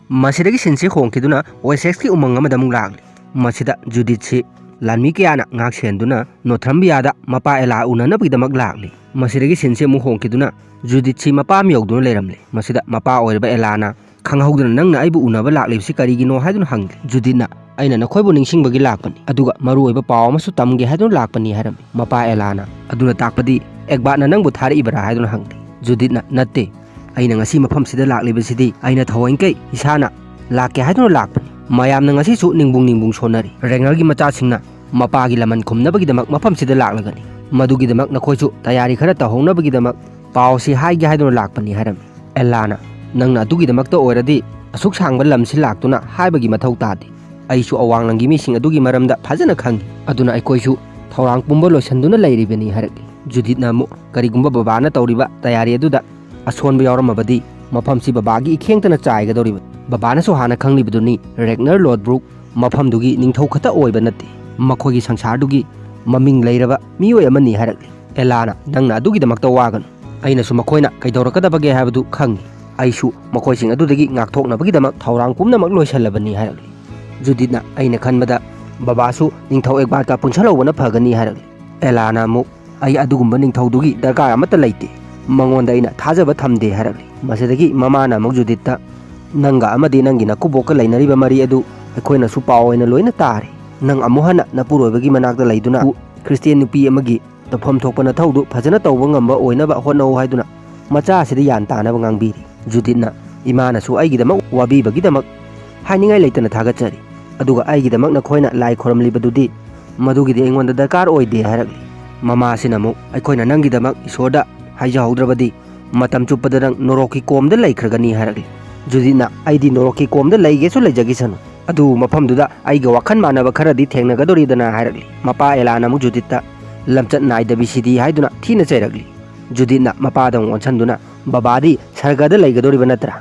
ꯃꯁꯤꯗꯒꯤ ꯁꯤꯟꯁꯤ ꯍꯣꯡꯈꯤꯗꯨꯅ ꯋꯦꯁꯦꯛꯁꯀꯤ ꯎꯃꯪ ꯑꯃꯗ ꯑꯃꯨꯛ ꯂꯥꯛꯂꯤ꯫ ꯃꯁꯤꯗ ꯖꯨꯗꯤꯠꯁꯤ ꯂꯥꯟꯃꯤ ꯀꯌꯥꯅ ꯉꯥꯛ ꯁꯦꯟꯗꯨꯅ ꯅꯣꯊ꯭ꯔꯝꯕꯤꯌꯥꯗ ꯃꯄꯥ ꯑꯦꯂꯥ ꯎꯅꯅꯕꯒꯤꯗꯃꯛ ꯂꯥꯛꯂꯤ꯫ ꯃꯁꯤꯗꯒꯤ ꯁꯤꯟꯁꯤ ꯑꯃꯨꯛ ꯍꯣꯡꯈꯤꯗꯨꯅ ꯖꯨꯗꯤꯠꯁꯤ ꯃꯄꯥ ꯑꯃ ꯌꯧꯗꯨꯅ ꯂꯩꯔꯝꯂꯦ꯫ ꯃꯁꯤꯗ ꯃꯄꯥ ꯑꯣꯏꯔꯤꯕ ꯑꯦꯂꯥꯅ ꯈꯪꯍꯧꯗꯅ ꯅꯪꯅ ꯑꯩꯕꯨ ꯎꯅꯕ ꯂꯥꯛꯂꯤꯕꯁꯤ ꯀꯔꯤꯒꯤꯅꯣ ꯍꯥꯏꯗꯨꯅ ꯍꯪꯂꯤ꯫ ꯖꯨꯗꯤꯠꯅ ꯑꯩꯅ ꯅꯈꯣꯏꯕꯨ ꯅꯤꯡꯁꯤꯡꯕꯒꯤ ꯂꯥꯛꯄꯅꯤ, ꯑꯗꯨꯒ ꯃꯔꯨꯑꯣꯏꯕ ꯄꯥꯎ ꯑꯃꯁꯨ ꯇꯝꯒꯦ ꯍꯥꯏꯗꯨꯅ ꯂꯥꯛꯄꯅꯤ ꯍꯥꯏꯔꯝꯃꯤ꯫ ꯃꯄꯥ ꯑꯦꯂꯥꯅ ꯑꯗꯨꯅ ꯇꯥꯛꯄꯗꯤ ꯑꯦꯛꯕꯥꯠꯅ ꯅꯪꯕꯨ ꯊꯥꯔꯛꯏꯕꯔꯥ ꯍꯥꯏꯗꯨꯅ ꯍꯪꯂꯤ꯫ ꯖꯨꯗꯤꯠꯅ ꯅꯠꯇꯦ, ꯑꯩꯅ ꯉꯁꯤ ꯃꯐꯝꯁꯤꯗ ꯂꯥꯛꯂꯤꯕꯁꯤꯗꯤ ꯑꯩꯅ ꯊꯑꯣꯏꯅꯀꯩ ꯏꯁꯥꯅ ꯂꯥꯛꯀꯦ ꯍꯥꯏꯗꯨꯅ ꯂꯥꯛꯄꯅꯤ꯫ ꯃꯌꯥꯝꯅ ꯉꯁꯤꯁꯨ ꯅꯤꯡꯕꯨꯡ ꯅꯤꯡꯕꯨꯡ ꯁꯣꯟꯅꯔꯤ꯫ ꯔꯦꯡꯅꯔꯒꯤ ꯃꯆꯥꯁꯤꯡꯅ ꯃꯄꯥꯒꯤ ꯂꯃꯟ ꯈꯨꯝꯅꯕꯒꯤꯗꯃꯛ ꯃꯐꯝꯁꯤꯗ ꯂꯥꯛꯂꯒꯅꯤ꯫ ꯃꯗꯨꯒꯤꯗꯃꯛ ꯅꯈꯣꯏꯁꯨ ꯇꯌꯥꯔꯤ ꯈꯔ ꯇꯧꯍꯧꯅꯕꯒꯤꯗꯃꯛ ꯄꯥꯎꯁꯤ ꯍꯥꯏꯒꯦ ꯍꯥꯏꯗꯨꯅ ꯂꯥꯛꯄꯅꯤ ꯍꯥꯏꯔꯝꯃꯤ꯫ ꯑꯦꯂꯥꯅ ꯅꯪꯅ ꯑꯗꯨꯒꯤꯗꯃꯛꯇ ꯑꯣꯏꯔꯗꯤ ꯑꯁꯨꯛ ꯁꯥꯡꯕ ꯂꯝꯁꯤ ꯂꯥꯛꯇꯨꯅ ꯍꯥꯏꯕꯒꯤ ꯃꯊꯧ ꯇꯥꯗꯦ꯫ ꯑꯩꯁꯨ ꯑꯋꯥꯡꯂꯪꯒꯤ ꯃꯤꯁꯤꯡ ꯑꯗꯨꯒꯤ ꯃꯔꯝꯗ ꯐꯖꯅ ꯈꯪꯏ꯫ ꯑꯗꯨꯅ ꯑꯩꯈꯣꯏꯁꯨ ꯊꯧꯔꯥꯡ ꯄꯨꯝꯕ ꯂꯣꯏꯁꯤꯟꯗꯨꯅ ꯂꯩꯔꯤꯕꯅꯤ ꯍꯥꯏꯔꯛꯂꯤ꯫ ꯖꯨꯗꯤꯠꯅ ꯑꯃꯨꯛ ꯀꯔꯤꯒꯨꯝꯕ ꯕꯕꯥꯅ ꯇꯧꯔꯤꯕ ꯇꯌꯥꯔꯤ ꯑꯗꯨꯗ ꯑꯁꯣꯟꯕ ꯌꯥꯎꯔꯝꯃꯕꯗꯤ ꯃꯐꯝꯁꯤ ꯕꯕꯥꯒꯤ ꯏꯈꯦꯡꯇꯅ ꯆꯥꯏꯒꯗꯧꯔꯤꯕ꯫ ꯕꯕꯥꯅꯁꯨ ꯍꯥꯟꯅ ꯈꯪꯂꯤꯕꯗꯨꯅꯤ ꯔꯦꯛꯅꯔ ꯂꯣꯗꯕ꯭ꯔꯨꯛ ꯃꯐꯝꯗꯨꯒꯤ ꯅꯤꯡꯊꯧ ꯈꯛꯇ ꯑꯣꯏꯕ ꯅꯠꯇꯦ, ꯃꯈꯣꯏꯒꯤ ꯁꯪꯁꯥꯔꯗꯨꯒꯤ ꯃꯃꯤꯡ ꯂꯩꯔꯕ ꯃꯤꯑꯣꯏ ꯑꯃꯅꯤ ꯍꯥꯏꯔꯛꯂꯤ꯫ ꯑꯦꯂꯥꯅ ꯅꯪꯅ ꯑꯗꯨꯒꯤꯗꯃꯛꯇ ꯋꯥꯒꯅꯨ, ꯑꯩꯅꯁꯨ ꯃꯈꯣꯏꯅ ꯀꯩꯗꯧꯔꯛꯀꯗꯕꯒꯦ ꯍꯥꯏꯕꯗꯨ ꯈꯪꯏ꯫ ꯑꯩꯁꯨ ꯃꯈꯣꯏꯁꯤꯡ ꯑꯗꯨꯗꯒꯤ ꯉꯥꯛꯊꯣꯛꯅꯕꯒꯤꯗꯃꯛ ꯊꯧꯔꯥꯡ ꯄꯨꯝꯅꯃꯛ ꯂꯣꯏꯁꯤꯜꯂꯕꯅꯤ ꯍꯥꯏꯔꯛꯂꯤ꯫ ꯖꯨꯗꯤꯠꯅ ꯑꯩꯅ ꯈꯟꯕꯗ ꯕꯕꯥꯁꯨ ꯅꯤꯡꯊꯧ ꯑꯦꯛꯕꯥꯠꯀ ꯄꯨꯟꯁꯤꯜꯍꯧꯕꯅ ꯐꯒꯅꯤ ꯍꯥꯏꯔꯛꯂꯤ꯫ ꯑꯦꯂꯥꯅ ꯑꯃꯨꯛ ꯑꯩ ꯑꯗꯨꯒꯨꯝꯕ ꯅꯤꯡꯊꯧꯗꯨꯒꯤ ꯗꯔꯀꯥꯔ ꯑꯃꯠꯇ ꯂꯩꯇꯦ, ꯃꯉꯣꯟꯗ ꯑꯩꯅ ꯊꯥꯖꯕ ꯊꯝꯗꯦ ꯍꯥꯏꯔꯛꯂꯤ꯫ ꯃꯁꯤꯗꯒꯤ ꯃꯃꯥꯅ ꯑꯃꯨꯛ ꯖꯨꯗꯤꯠꯇ ꯅꯪꯒ ꯑꯃꯗꯤ ꯅꯪꯒꯤ ꯅꯀꯨꯕꯣꯛꯀ ꯂꯩꯅꯔꯤꯕ ꯃꯔꯤ ꯑꯗꯨ ꯑꯩꯈꯣꯏꯅꯁꯨ ꯄꯥꯎ ꯑꯣꯏꯅ ꯂꯣꯏꯅ ꯇꯥꯔꯦ꯫ ꯅꯪ ꯑꯃꯨꯛ ꯍꯟꯅ ꯅꯄꯨꯔꯣꯏꯕꯒꯤ ꯃꯅꯥꯛꯇ ꯂꯩꯗꯨꯅ ꯈ꯭ꯔꯤꯁꯇꯤꯌꯥꯟ ꯅꯨꯄꯤ ꯑꯃꯒꯤ ꯇꯧꯐꯝ ꯊꯣꯛꯄ ꯅꯊꯧꯗꯨ ꯐꯖꯅ ꯇꯧꯕ ꯉꯝꯕ ꯑꯣꯏꯅꯕ ꯍꯣꯠꯅꯧ ꯍꯥꯏꯗꯨꯅ ꯃꯆꯥ ꯑꯁꯤꯗ ꯌꯥꯟ ꯇꯥꯅꯕ ꯉꯥꯡꯕꯤꯔꯤ꯫ ꯖꯨꯗꯤꯠꯅ ꯏꯃꯥꯅꯁꯨ ꯑꯩꯒꯤꯗꯃꯛ ꯋꯥꯕꯤꯕꯒꯤꯗꯃꯛ ꯍꯥꯏꯅꯤꯡꯉꯥꯏ ꯂꯩꯇꯅ ꯊꯥꯒꯠꯆꯔꯤ꯫ ꯑꯗꯨꯒ ꯑꯩꯒꯤꯗꯃꯛ ꯅꯈꯣꯏꯅ ꯂꯥꯏ ꯈꯣꯏꯔꯝꯂꯤꯕꯗꯨꯗꯤ "ꯃꯗꯨꯒꯤꯗꯤ ꯑꯩꯉꯣꯟꯗ ꯗꯔꯀꯥꯔ ꯑꯣꯏꯗꯦ" ꯍꯥꯏꯔꯛꯂꯤ꯫ ꯃꯃꯥꯁꯤꯅ ꯑꯃꯨꯛ, "ꯑꯩꯈꯣꯏꯅ ꯅꯪꯒꯤꯗꯃꯛ ꯏꯁꯣꯔꯗ ꯍꯥꯏꯖꯍꯧꯗ꯭ꯔꯕꯗꯤ ꯃꯇꯝ ꯆꯨꯞꯄꯗ ꯅꯪ ꯅꯣꯔꯣꯛꯀꯤ ꯀꯣꯝꯗ ꯂꯩꯈ꯭ꯔꯒꯅꯤ" ꯍꯥꯏꯔꯛꯂꯤ꯫ ꯖꯨꯗꯤꯠꯅ, "ꯑꯩꯗꯤ ꯅꯣꯔꯣꯛꯀꯤ ꯀꯣꯝꯗ ꯂꯩꯒꯦꯁꯨ ꯂꯩꯖꯈꯤꯁꯅꯨ, ꯑꯗꯨꯕꯨ ꯃꯐꯝꯗꯨꯗ ꯑꯩꯒ ꯋꯥꯈꯜ ꯃꯥꯟꯅꯕ ꯈꯔꯗꯤ ꯊꯦꯡꯅꯒꯗꯧꯔꯤꯗꯅ" ꯍꯥꯏꯔꯛꯂꯤ꯫ ꯃꯄꯥ ꯑꯦꯂꯥꯅ ꯑꯃꯨꯛ ꯖꯨꯗꯤꯠꯇ "ꯂꯝꯆꯠ ꯅꯥꯏꯗꯕꯤꯁꯤꯗꯤ" ꯍꯥꯏꯗꯨꯅ ꯊꯤꯅ ꯆꯩꯔꯛꯂꯤ꯫ ꯖꯨꯗꯤꯠꯅ ꯃꯄꯥꯗ ꯑꯃꯨꯛ ꯑꯣꯟꯁꯤꯟꯗꯨꯅ, "ꯕꯕꯥꯗꯤ ꯁꯔꯒꯗ ꯂꯩꯒꯗꯧꯔꯤꯕ ꯅꯠꯇ꯭ꯔꯥ?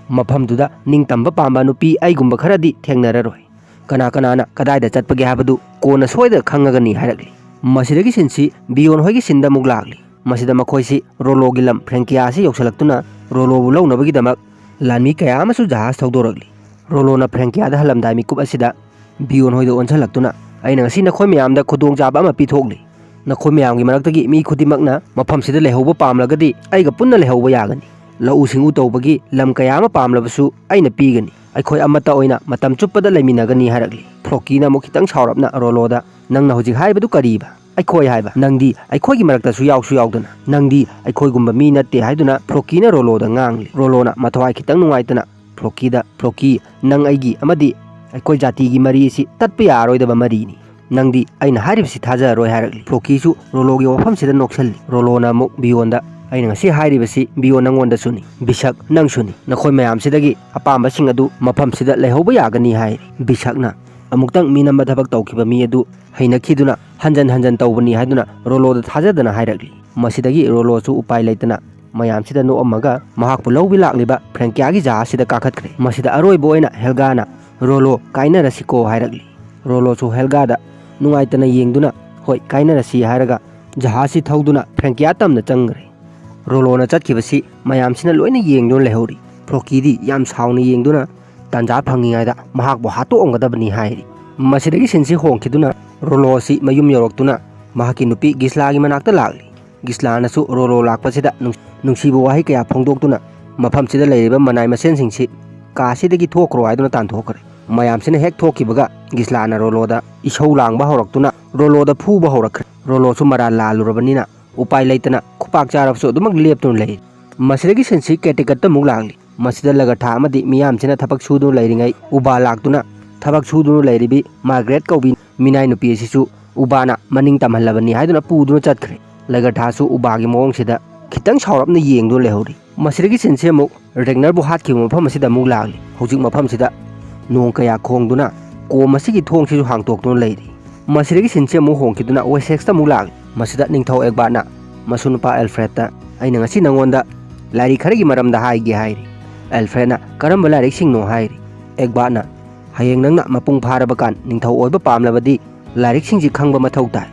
ꯃꯐꯝꯗꯨꯗ ꯅꯤꯡꯇꯝꯕ ꯄꯥꯝꯕ ꯅꯨꯄꯤ ꯑꯩꯒꯨꯝꯕ ꯈꯔꯗꯤ ꯊꯦꯡꯅꯔꯔꯣꯏ꯫ ꯀꯅꯥ ꯀꯅꯥꯅ ꯀꯗꯥꯏꯗ ꯆꯠꯄꯒꯦ ꯍꯥꯏꯕꯗꯨ ꯀꯣꯟꯅ ꯁꯣꯏꯗꯅ ꯈꯪꯉꯒꯅꯤ" ꯍꯥꯏꯔꯛꯂꯤ꯫ ꯃꯁꯤꯗꯒꯤ ꯁꯤꯟꯁꯤ ꯕꯤꯌꯣꯟ ꯍꯣꯏꯒꯤ ꯁꯤꯟꯗ ꯑꯃꯨꯛ ꯂꯥꯛꯂꯤ꯫ ꯃꯁꯤꯗ ꯃꯈꯣꯏꯁꯤ ꯔꯣꯂꯣꯒꯤ ꯂꯝ ꯐ꯭ꯔꯦꯡꯀꯤꯌꯥ ꯑꯁꯤ ꯌꯧꯁꯤꯜꯂꯛꯇꯨꯅ ꯔꯣꯂꯣꯕꯨ ꯂꯧꯅꯕꯒꯤꯗꯃꯛ ꯂꯥꯟꯃꯤ ꯀꯌꯥ ꯑꯃꯁꯨ ꯖꯍꯥꯖ ꯊꯧꯗꯣꯔꯛꯂꯤ꯫ ꯔꯣꯂꯣꯅ ꯐ꯭ꯔꯦꯡꯀꯤꯌꯥꯗ ꯍꯜꯂꯝꯗꯥꯏ ꯃꯤꯀꯨꯞ ꯑꯁꯤꯗ ꯕꯤꯌꯣꯟ ꯍꯣꯏꯗ ꯑꯣꯟꯁꯤꯜꯂꯛꯇꯨꯅ, "ꯑꯩꯅ ꯉꯁꯤ ꯅꯈꯣꯏ ꯃꯌꯥꯝꯗ ꯈꯨꯗꯣꯡꯆꯥꯕ ꯑꯃ ꯄꯤꯊꯣꯛꯂꯤ꯫ ꯅꯈꯣꯏ ꯃꯌꯥꯝꯒꯤ ꯃꯔꯛꯇꯒꯤ ꯃꯤ ꯈꯨꯗꯤꯡꯃꯛꯅ ꯃꯐꯝꯁꯤꯗ ꯂꯩꯍꯧꯕ ꯄꯥꯝꯂꯒꯗꯤ ꯑꯩꯒ ꯄꯨꯟꯅ ꯂꯩꯍꯧꯕ ꯌꯥꯒꯅꯤ꯫ ꯂꯧꯎ ꯁꯤꯡꯎ ꯇꯧꯕꯒꯤ ꯂꯝ ꯀꯌꯥ ꯑꯃ ꯄꯥꯝꯂꯕꯁꯨ ꯑꯩꯅ ꯄꯤꯒꯅꯤ꯫ ꯑꯩꯈꯣꯏ ꯑꯃꯠꯇ ꯑꯣꯏꯅ ꯃꯇꯝ ꯆꯨꯞꯄꯗ ꯂꯩꯃꯤꯟꯅꯒꯅꯤ" ꯍꯥꯏꯔꯛꯂꯤ꯫ ꯐ꯭ꯔꯣꯀꯤꯅ ꯑꯃꯨꯛ ꯈꯤꯇꯪ ꯁꯥꯎꯔꯞꯅ ꯔꯣꯂꯣꯗ, "ꯅꯪꯅ ꯍꯧꯖꯤꯛ ꯍꯥꯏꯕꯗꯨ ꯀꯔꯤꯕ? ꯑꯩꯈꯣꯏ ꯍꯥꯏꯕ? ꯅꯪꯗꯤ ꯑꯩꯈꯣꯏꯒꯤ ꯃꯔꯛꯇꯁꯨ ꯌꯥꯎꯁꯨ ꯌꯥꯎꯗꯅ꯫ ꯅꯪꯗꯤ ꯑꯩꯈꯣꯏꯒꯨꯝꯕ ꯃꯤ ꯅꯠꯇꯦ" ꯍꯥꯏꯗꯨꯅ ꯐ꯭ꯔꯣꯀꯤꯅ ꯔꯣꯂꯣꯗ ꯉꯥꯡꯂꯤ꯫ ꯔꯣꯂꯣꯅ ꯃꯊꯋꯥꯏ ꯈꯤꯇꯪ ꯅꯨꯡꯉꯥꯏꯇꯅ ꯐ꯭ꯔꯣꯀꯤꯗ, "ꯐ꯭ꯔꯣꯀꯤ, ꯅꯪ ꯑꯩꯒꯤ ꯑꯃꯗꯤ ꯑꯩꯈꯣꯏ ꯖꯥꯇꯤꯒꯤ ꯃꯔꯤ ꯑꯁꯤ ꯇꯠꯄ ꯌꯥꯔꯔꯣꯏꯗꯕ ꯃꯔꯤꯅꯤ꯫ ꯅꯪꯗꯤ ꯑꯩꯅ ꯍꯥꯏꯔꯤꯕꯁꯤ ꯊꯥꯖꯔꯔꯣꯏ" ꯍꯥꯏꯔꯛꯂꯤ꯫ ꯐ꯭ꯔꯣꯀꯤꯁꯨ ꯔꯣꯂꯣꯒꯤ ꯋꯥꯐꯝꯁꯤꯗ ꯅꯣꯛꯁꯜꯂꯤ꯫ ꯔꯣꯂꯣꯅ ꯑꯃꯨꯛ ꯕꯤꯌꯣꯟꯗ, "ꯑꯩꯅ ꯉꯁꯤ ꯍꯥꯏꯔꯤꯕꯁꯤ ꯕꯤꯌꯣꯟ ꯅꯪꯉꯣꯟꯗꯁꯨꯅꯤ, ꯕꯤꯁꯛ ꯅꯪꯁꯨꯅꯤ꯫ ꯅꯈꯣꯏ ꯃꯌꯥꯝꯁꯤꯗꯒꯤ ꯑꯄꯥꯝꯕꯁꯤꯡ ꯑꯗꯨ ꯃꯐꯝꯁꯤꯗ ꯂꯩꯍꯧꯕ ꯌꯥꯒꯅꯤ" ꯍꯥꯏꯔꯤ꯫ ꯕꯤꯁꯛꯅ ꯑꯃꯨꯛꯇꯪ ꯃꯤꯅꯝꯕ ꯊꯕꯛ ꯇꯧꯈꯤꯕ ꯃꯤ ꯑꯗꯨ ꯍꯩꯅꯈꯤꯗꯨꯅ ꯍꯟꯖꯟ ꯍꯟꯖꯟ ꯇꯧꯕꯅꯤ ꯍꯥꯏꯗꯨꯅ ꯔꯣꯂꯣꯗ ꯊꯥꯖꯗꯅ ꯍꯥꯏꯔꯛꯂꯤ꯫ ꯃꯁꯤꯗꯒꯤ ꯔꯣꯂꯣꯁꯨ ꯎꯄꯥꯏ ꯂꯩꯇꯅ ꯃꯌꯥꯝꯁꯤꯗ ꯅꯣꯛꯑꯝꯃꯒ ꯃꯍꯥꯛꯄꯨ ꯂꯧꯕꯤ ꯂꯥꯛꯂꯤꯕ ꯐ꯭ꯔꯦꯡꯀꯤꯌꯥꯒꯤ ꯖꯍꯥꯖꯁꯤꯗ ꯀꯥꯈꯠꯈ꯭ꯔꯦ꯫ ꯃꯁꯤꯗ ꯑꯔꯣꯏꯕ ꯑꯣꯏꯅ ꯍꯦꯜꯒꯥꯅ, "ꯔꯣꯂꯣ, ꯀꯥꯏꯅꯔꯁꯤꯀꯣ" ꯍꯥꯏꯔꯛꯂꯤ꯫ ꯔꯣꯂꯣꯁꯨ ꯍꯦꯜꯒꯥꯗ ꯅꯨꯡꯉꯥꯏꯇꯅ ꯌꯦꯡꯗꯨꯅ, "ꯍꯣꯏ, ꯀꯥꯏꯅꯔꯁꯤ" ꯍꯥꯏꯔꯒ ꯖꯍꯥꯖꯁꯤ ꯊꯧꯗꯨꯅ ꯐ꯭ꯔꯦꯡꯀꯤꯌꯥ ꯇꯝꯅ ꯆꯪꯈ꯭ꯔꯦ꯫ ꯔꯣꯂꯣꯅ ꯆꯠꯈꯤꯕꯁꯤ ꯃꯌꯥꯝꯁꯤꯅ ꯂꯣꯏꯅ ꯌꯦꯡꯗꯨꯅ ꯂꯩꯍꯧꯔꯤ꯫ ꯐ꯭ꯔꯣꯀꯤꯗꯤ ꯌꯥꯝ ꯁꯥꯎꯅ ꯌꯦꯡꯗꯨꯅ ꯇꯥꯟꯖꯥ ꯐꯪꯉꯤꯉꯩꯗ ꯃꯍꯥꯛꯄꯨ ꯍꯥꯠꯇꯣꯛꯑꯝꯒꯗꯕꯅꯤ ꯍꯥꯏꯔꯤ꯫ ꯃꯁꯤꯗꯒꯤ ꯁꯤꯟꯁꯤ ꯍꯣꯡꯈꯤꯗꯨꯅ ꯔꯣꯂꯣ ꯑꯁꯤ ꯃꯌꯨꯝ ꯌꯧꯔꯛꯇꯨꯅ ꯃꯍꯥꯛꯀꯤ ꯅꯨꯄꯤ ꯒꯤꯁꯂꯥꯒꯤ ꯃꯅꯥꯛꯇ ꯂꯥꯛꯂꯤ꯫ ꯒꯤꯁꯂꯥꯅꯁꯨ ꯔꯣꯂꯣ ꯂꯥꯛꯄꯁꯤꯗ ꯅꯨꯡ-, ꯅꯨꯡꯁꯤꯕ ꯋꯥꯍꯩ ꯀꯌꯥ ꯐꯣꯡꯗꯣꯛꯇꯨꯅ ꯃꯐꯝꯁꯤꯗ ꯂꯩꯔꯤꯕ ꯃꯅꯥꯏ ꯃꯁꯦꯟꯁꯤꯡꯁꯤ "ꯀꯥꯁꯤꯗꯒꯤ ꯊꯣꯛꯈ꯭ꯔꯣ" ꯍꯥꯏꯗꯨꯅ ꯇꯥꯟꯊꯣꯛꯈ꯭ꯔꯦ꯫ ꯃꯌꯥꯝꯁꯤꯅ ꯍꯦꯛ ꯊꯣꯛꯈꯤꯕꯒ ꯒꯤꯁꯂꯥꯅ ꯔꯣꯂꯣꯗ ꯏꯁꯧ ꯂꯥꯡꯕ ꯍꯧꯔꯛꯇꯨꯅ ꯔꯣꯂꯣꯗ ꯐꯨꯕ ꯍꯧꯔꯛꯈ꯭ꯔꯦ꯫ ꯔꯣꯂꯣꯁꯨ ꯃꯔꯥꯜ ꯂꯥꯜꯂꯨꯔꯕꯅꯤꯅ ꯎꯄꯥꯏ ꯂꯩꯇꯅ ꯈꯨꯄꯥꯛ ꯆꯥꯔꯕꯁꯨ ꯑꯗꯨꯃꯛ ꯂꯦꯞꯇꯨꯅ ꯂꯩ꯫ ꯃꯁꯤꯗꯒꯤ ꯁꯤꯟꯁꯤ ꯀꯦꯇꯤꯀꯠꯇ ꯑꯃꯨꯛ ꯂꯥꯛꯂꯤ꯫ ꯃꯁꯤꯗ ꯂꯒꯊꯥ ꯑꯃꯗꯤ ꯃꯤꯌꯥꯝꯁꯤꯅ ꯊꯕꯛ ꯁꯨꯗꯨꯅ ꯂꯩꯔꯤꯉꯩ ꯎꯕꯥ ꯂꯥꯛꯇꯨꯅ ꯊꯕꯛ ꯁꯨꯗꯨꯅ ꯂꯩꯔꯤꯕꯤ ꯃꯥꯔꯒ꯭ꯔꯦꯠ ꯀꯧꯕꯤ ꯃꯤꯅꯥꯏ ꯅꯨꯄꯤ ꯑꯁꯤꯁꯨ ꯎꯕꯥꯅ ꯃꯅꯤꯡ ꯇꯝꯍꯜꯂꯕꯅꯤ ꯍꯥꯏꯗꯨꯅ ꯄꯨꯗꯨꯅ ꯆꯠꯈ꯭ꯔꯦ꯫ ꯂꯒꯔꯊꯥꯁꯨ ꯎꯕꯥꯒꯤ ꯃꯑꯣꯡꯁꯤꯗ ꯈꯤꯇꯪ ꯁꯥꯎꯔꯞꯅ ꯌꯦꯡꯗꯨꯅ ꯂꯩꯍꯧꯔꯤ꯫ ꯃꯁꯤꯗꯒꯤ ꯁꯤꯟꯁꯦ ꯑꯃꯨꯛ ꯔꯦꯒꯅꯔꯕꯨ ꯍꯥꯠꯈꯤꯕ ꯃꯐꯝ ꯑꯁꯤꯗ ꯑꯃꯨꯛ ꯂꯥꯛꯂꯤ꯫ ꯍꯧꯖꯤꯛ ꯃꯐꯝꯁꯤꯗ ꯅꯣꯡ ꯀꯌꯥ ꯈꯣꯡꯗꯨꯅ ꯀꯣꯝ ꯑꯁꯤꯒꯤ ꯊꯣꯡꯁꯤꯁꯨ ꯍꯥꯡꯇꯣꯛꯇꯨꯅ ꯂꯩꯔꯤ꯫ ꯃꯁꯤꯗꯒꯤ ꯁꯤꯟꯁꯦ ꯑꯃꯨꯛ ꯍꯣꯡꯈꯤꯗꯨꯅ ꯋꯦꯁꯦꯛꯁꯇ ꯑꯃꯨꯛ ꯂꯥꯛꯂꯤ꯫ ꯃꯁꯤꯗ ꯅꯤꯡꯊꯧ ꯑꯦꯒꯕꯥꯠꯅ ꯃꯁꯨ ꯅꯨꯄꯥ ꯑꯦꯜꯐ꯭ꯔꯦꯗꯇ, "ꯑꯩꯅ ꯉꯁꯤ ꯅꯉꯣꯟꯗ ꯂꯥꯏꯔꯤꯛ ꯈꯔꯒꯤ ꯃꯔꯝꯗ ꯍꯥꯏꯒꯦ" ꯍꯥꯏꯔꯤ꯫ ꯑꯦꯜꯐ꯭ꯔꯦꯗꯅ, "ꯀꯔꯝꯕ ꯂꯥꯏꯔꯤꯛꯁꯤꯡꯅꯣ?" ꯍꯥꯏꯔꯤ꯫ ꯑꯦꯒꯕꯥꯠꯅ, "ꯍꯌꯦꯡ ꯅꯪꯅ ꯃꯄꯨꯡ ꯐꯥꯔꯕ ꯀꯥꯟ ꯅꯤꯡꯊꯧ ꯑꯣꯏꯕ ꯄꯥꯝꯂꯕꯗꯤ ꯂꯥꯏꯔꯤꯛꯁꯤꯡꯁꯤ ꯈꯪꯕ ꯃꯊꯧ ꯇꯥꯏ꯫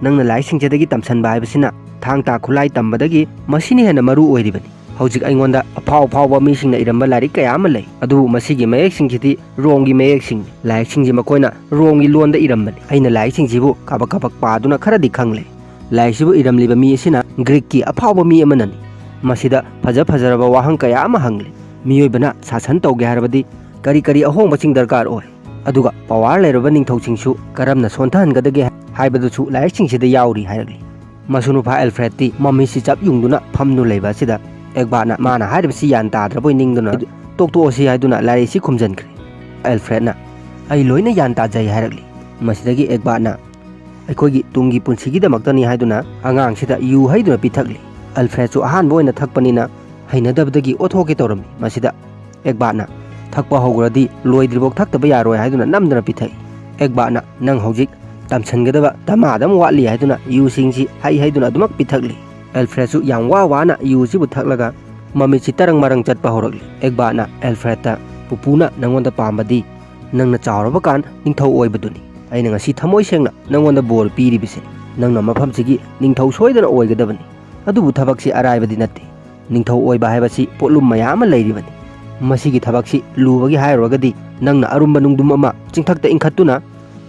ꯅꯪꯅ ꯂꯥꯏꯔꯤꯛꯁꯤꯡꯁꯤꯗꯒꯤ ꯇꯝꯁꯟꯕ ꯍꯥꯏꯕꯁꯤꯅ ꯊꯥꯡ ꯇꯥ ꯈꯨꯠꯂꯥꯏ ꯇꯝꯕꯗꯒꯤ ꯃꯁꯤꯅ ꯍꯦꯟꯅ ꯃꯔꯨ ꯑꯣꯏꯔꯤꯕꯅꯤ꯫ ꯍꯧꯖꯤꯛ ꯑꯩꯉꯣꯟꯗ ꯑꯐꯥꯎ ꯑꯐꯥꯎꯕ ꯃꯤꯁꯤꯡꯅ ꯏꯔꯝꯕ ꯂꯥꯏꯔꯤꯛ ꯀꯌꯥ ꯑꯃ ꯂꯩ, ꯑꯗꯨꯕꯨ ꯃꯁꯤꯒꯤ ꯃꯌꯦꯛꯁꯤꯡꯁꯤꯗꯤ ꯔꯣꯝꯒꯤ ꯃꯌꯦꯛꯁꯤꯡꯅꯤ꯫ ꯂꯥꯏꯔꯤꯛꯁꯤꯡꯁꯤ ꯃꯈꯣꯏꯅ ꯔꯣꯝꯒꯤ ꯂꯣꯟꯗ ꯏꯔꯝꯕꯅꯤ꯫ ꯑꯩꯅ ꯂꯥꯏꯔꯤꯛꯁꯤꯡꯁꯤꯕꯨ ꯀꯥꯕꯛ ꯀꯥꯕꯛ ꯄꯥꯗꯨꯅ ꯈꯔꯗꯤ ꯈꯪꯂꯦ꯫ ꯂꯥꯏꯔꯤꯛꯁꯤꯕꯨ ꯏꯔꯝꯂꯤꯕ ꯃꯤ ꯑꯁꯤꯅ ꯒ꯭ꯔꯤꯛꯀꯤ ꯑꯐꯥꯎꯕ ꯃꯤ ꯑꯃꯅꯅꯤ꯫ ꯃꯁꯤꯗ ꯐꯖ ꯐꯖꯔꯕ ꯋꯥꯍꯪ ꯀꯌꯥ ꯑꯃ ꯍꯪꯂꯤ꯫ ꯃꯤꯑꯣꯏꯕꯅ ꯁꯥꯁꯟ ꯇꯧꯒꯦ ꯍꯥꯏꯔꯕꯗꯤ ꯀꯔꯤ ꯀꯔꯤ ꯑꯍꯣꯡꯕꯁꯤꯡ ꯗꯔꯀꯥꯔ ꯑꯣꯏ? ꯑꯗꯨꯒ ꯄꯋꯥꯔ ꯂꯩꯔꯕ ꯅꯤꯡꯊꯧꯁꯤꯡꯁꯨ ꯀꯔꯝꯅ ꯁꯣꯟꯊꯍꯟꯒꯗꯒꯦ ꯍꯥꯏꯕꯗꯨꯁꯨ ꯂꯥꯏꯔꯤꯛꯁꯤꯡꯁꯤꯗ ꯌꯥꯎꯔꯤ" ꯍꯥꯏꯔꯛꯂꯤ꯫ ꯃꯁꯨ ꯅꯨꯄꯥ ꯑꯦꯜꯐ꯭ꯔꯦꯗꯇꯤ ꯃꯃꯤꯠꯁꯤ ꯆꯞ ꯌꯨꯡꯗꯨꯅ ꯐꯝꯗꯨꯅ ꯂꯩꯕ ꯑꯁꯤꯗ ꯑꯦꯒꯕꯥꯠꯅ ꯃꯥꯅ ꯍꯥꯏꯔꯤꯕꯁꯤ ꯒ꯭ꯌꯥꯟ ꯇꯥꯗ꯭ꯔꯕꯣꯏ ꯅꯤꯡꯗꯨꯅ, "ꯇꯣꯛꯇꯣꯛꯑꯁꯤ" ꯍꯥꯏꯗꯨꯅ ꯂꯥꯏꯔꯤꯛꯁꯤ ꯈꯨꯝꯖꯤꯟꯈ꯭ꯔꯦ꯫ ꯑꯦꯜꯐ꯭ꯔꯦꯗꯅ, "ꯑꯩ ꯂꯣꯏꯅ ꯒ꯭ꯌꯥꯟ ꯇꯥꯖꯩ" ꯍꯥꯏꯔꯛꯂꯤ꯫ ꯃꯁꯤꯗꯒꯤ ꯑꯦꯒꯕꯥꯠꯅ, "ꯑꯩꯈꯣꯏꯒꯤ ꯇꯨꯡꯒꯤ ꯄꯨꯟꯁꯤꯒꯤꯗꯃꯛꯇꯅꯤ" ꯍꯥꯏꯗꯨꯅ ꯑꯉꯥꯡꯁꯤꯗ ꯌꯨ ꯍꯩꯗꯨꯅ ꯄꯤꯊꯛꯂꯤ꯫ ꯑꯦꯜꯐ꯭ꯔꯦꯗꯁꯨ ꯑꯍꯥꯟꯕ ꯑꯣꯏꯅ ꯊꯛꯄꯅꯤꯅ ꯍꯩꯅꯗꯕꯗꯒꯤ ꯑꯣꯊꯣꯛꯀꯦ ꯇꯧꯔꯝꯃꯤ꯫ ꯃꯁꯤꯗ ꯑꯦꯒꯕꯥꯠꯅ, "ꯊꯛꯄ ꯍꯧꯈ꯭ꯔꯗꯤ ꯂꯣꯏꯗ꯭ꯔꯤꯐꯥꯎ ꯊꯛꯇꯕ ꯌꯥꯔꯣꯏ" ꯍꯥꯏꯗꯨꯅ ꯅꯝꯗꯨꯅ ꯄꯤꯊꯛꯏ꯫ ꯑꯦꯒꯕꯥꯠꯅ, "ꯅꯪ ꯍꯧꯖꯤꯛ ꯇꯝꯁꯤꯟꯒꯗꯕ ꯗꯃꯥꯗꯝ ꯋꯥꯠꯂꯤ" ꯍꯥꯏꯗꯨꯅ ꯌꯨꯁꯤꯡꯁꯤ ꯍꯩ ꯍꯩꯗꯨꯅ ꯑꯗꯨꯃꯛ ꯄꯤꯊꯛꯂꯤ꯫ ꯑꯦꯜꯐ꯭ꯔꯦꯗꯁꯨ ꯌꯥꯝ ꯋꯥ ꯋꯥꯅ ꯌꯨꯁꯤꯕꯨ ꯊꯛꯂꯒ ꯃꯃꯤꯠꯁꯤ ꯇꯔꯪ ꯃꯔꯪ ꯆꯠꯄ ꯍꯧꯔꯛꯂꯤ꯫ ꯑꯦꯒꯕꯥꯠꯅ ꯑꯦꯜꯐ꯭ꯔꯦꯗꯇ, "ꯄꯨꯄꯨꯅ ꯅꯪꯉꯣꯟꯗ ꯄꯥꯝꯕꯗꯤ ꯅꯪꯅ ꯆꯥꯎꯔꯕ ꯀꯥꯟ ꯅꯤꯡꯊꯧ ꯑꯣꯏꯕꯗꯨꯅꯤ꯫ ꯑꯩꯅ ꯉꯁꯤ ꯊꯃꯣꯏ ꯁꯦꯡꯅ ꯅꯪꯉꯣꯟꯗ ꯕꯣꯔ ꯄꯤꯔꯤꯕꯁꯤꯅꯤ꯫ ꯅꯪꯅ ꯃꯐꯝꯁꯤꯒꯤ ꯅꯤꯡꯊꯧ ꯁꯣꯏꯗꯅ ꯑꯣꯏꯒꯗꯕꯅꯤ꯫ ꯑꯗꯨꯕꯨ ꯊꯕꯛꯁꯤ ꯑꯔꯥꯏꯕꯗꯤ ꯅꯠꯇꯦ꯫ ꯅꯤꯡꯊꯧ ꯑꯣꯏꯕ ꯍꯥꯏꯕꯁꯤ ꯄꯣꯠꯂꯨꯝ ꯃꯌꯥꯝ ꯑꯃ ꯂꯩꯔꯤꯕꯅꯤ꯫ ꯃꯁꯤꯒꯤ ꯊꯕꯛꯁꯤ ꯂꯨꯕꯒꯤ ꯍꯥꯏꯔꯨꯔꯒꯗꯤ ꯅꯪꯅ ꯑꯔꯨꯝꯕ ꯅꯨꯡꯗꯨꯝ ꯑꯃ ꯆꯤꯡꯊꯛꯇ ꯏꯟꯈꯠꯇꯨꯅ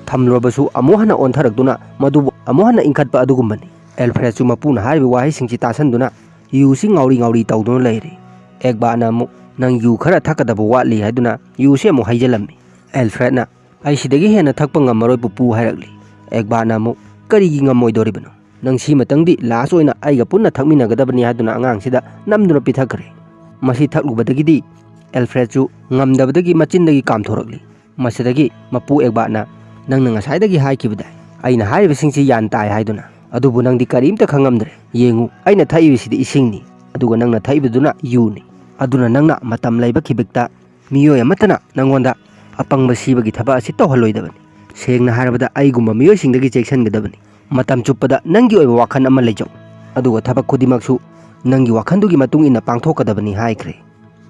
ꯊꯝꯂꯨꯔꯕꯁꯨ ꯑꯃꯨꯛ ꯍꯟꯅ ꯑꯣꯟꯊꯔꯛꯇꯨꯅ ꯃꯗꯨꯕꯨ ꯑꯃꯨꯛ ꯍꯟꯅ ꯏꯟꯈꯠꯄ ꯑꯗꯨꯒꯨꯝꯕꯅꯤ"꯫ ꯑꯦꯜꯐ꯭ꯔꯦꯗꯁꯨ ꯃꯄꯨꯅ ꯍꯥꯏꯔꯤꯕ ꯋꯥꯍꯩꯁꯤꯡꯁꯤ ꯇꯥꯁꯟꯗꯨꯅ ꯌꯨꯁꯤ ꯉꯥꯎꯔꯤ ꯉꯥꯎꯔꯤ ꯇꯧꯗꯨꯅ ꯂꯩꯔꯤ꯫ ꯑꯦꯒꯕꯥꯠꯅ ꯑꯃꯨꯛ, "ꯅꯪ ꯌꯨ ꯈꯔ ꯊꯛꯀꯗꯕ ꯋꯥꯠꯂꯤ" ꯍꯥꯏꯗꯨꯅ ꯌꯨꯁꯤ ꯑꯃꯨꯛ ꯍꯩꯖꯤꯜꯂꯝꯃꯤ꯫ ꯑꯦꯜꯐ꯭ꯔꯦꯗꯅ, "ꯑꯩ ꯁꯤꯗꯒꯤ ꯍꯦꯟꯅ ꯊꯛꯄ ꯉꯝꯃꯔꯣꯏ ꯄꯨꯄꯨ" ꯍꯥꯏꯔꯛꯂꯤ꯫ ꯑꯦꯒꯕꯥꯠꯅ ꯑꯃꯨꯛ, "ꯀꯔꯤꯒꯤ ꯉꯝꯃꯣꯏꯗꯣꯔꯤꯕꯅꯣ? ꯅꯪ ꯁꯤꯃꯇꯪꯗꯤ ꯂꯥꯁ ꯑꯣꯏꯅ ꯑꯩꯒ ꯄꯨꯟꯅ ꯊꯛꯃꯤꯟꯅꯒꯗꯕꯅꯤ" ꯍꯥꯏꯗꯨꯅ ꯑꯉꯥꯡꯁꯤꯗ ꯅꯝꯗꯨꯅ ꯄꯤꯊꯛꯈ꯭ꯔꯦ꯫ ꯃꯁꯤ ꯊꯛꯂꯨꯕꯗꯒꯤꯗꯤ ꯑꯦꯜꯐ꯭ꯔꯦꯗꯁꯨ ꯉꯝꯗꯕꯗꯒꯤ ꯃꯆꯤꯟꯗꯒꯤ ꯀꯥꯝꯊꯣꯔꯛꯂꯤ꯫ ꯃꯁꯤꯗꯒꯤ ꯃꯄꯨ ꯑꯦꯒꯕꯥꯠꯅ, "ꯅꯪꯅ ꯉꯁꯥꯏꯗꯒꯤ ꯍꯥꯏꯈꯤꯕꯗꯥꯏ ꯑꯩꯅ ꯍꯥꯏꯔꯤꯕꯁꯤꯡꯁꯤ ꯌꯥꯟ ꯇꯥꯏ ꯍꯥꯏꯗꯨꯅ? ꯑꯗꯨꯕꯨ ꯅꯪꯗꯤ ꯀꯔꯤꯝꯇ ꯈꯪꯉꯝꯗ꯭ꯔꯦ꯫ ꯌꯦꯡꯉꯨ, ꯑꯩꯅ ꯊꯛꯏꯕꯁꯤꯗꯤ ꯏꯁꯤꯡꯅꯤ, ꯑꯗꯨꯒ ꯅꯪꯅ ꯊꯛꯏꯕꯗꯨꯅ ꯌꯨꯅꯤ꯫ ꯑꯗꯨꯅ ꯅꯪꯅ ꯃꯇꯝ ꯂꯩꯕ ꯈꯤꯕꯤꯛꯇ ꯃꯤꯑꯣꯏ ꯑꯃꯠꯇꯅ ꯅꯪꯉꯣꯟꯗ ꯑꯄꯪꯕ ꯁꯤꯕꯒꯤ ꯊꯕꯛ ꯑꯁꯤ ꯇꯧꯍꯜꯂꯣꯏꯗꯕꯅꯤ꯫ ꯁꯦꯡꯅ ꯍꯥꯏꯔꯕꯗ, ꯑꯩꯒꯨꯝꯕ ꯃꯤꯑꯣꯏꯁꯤꯡꯗꯒꯤ ꯆꯦꯛꯁꯤꯟꯒꯗꯕꯅꯤ꯫ ꯃꯇꯝ ꯆꯨꯞꯄꯗ ꯅꯪꯒꯤ ꯑꯣꯏꯕ ꯋꯥꯈꯜ ꯑꯃ ꯂꯩꯖꯧ, ꯑꯗꯨꯒ ꯊꯕꯛ ꯈꯨꯗꯤꯡꯃꯛꯁꯨ ꯅꯪꯒꯤ ꯋꯥꯈꯜꯗꯨꯒꯤ ꯃꯇꯨꯡ ꯏꯟꯅ ꯄꯥꯡꯊꯣꯛꯀꯗꯕꯅꯤ" ꯍꯥꯏꯈ꯭ꯔꯦ꯫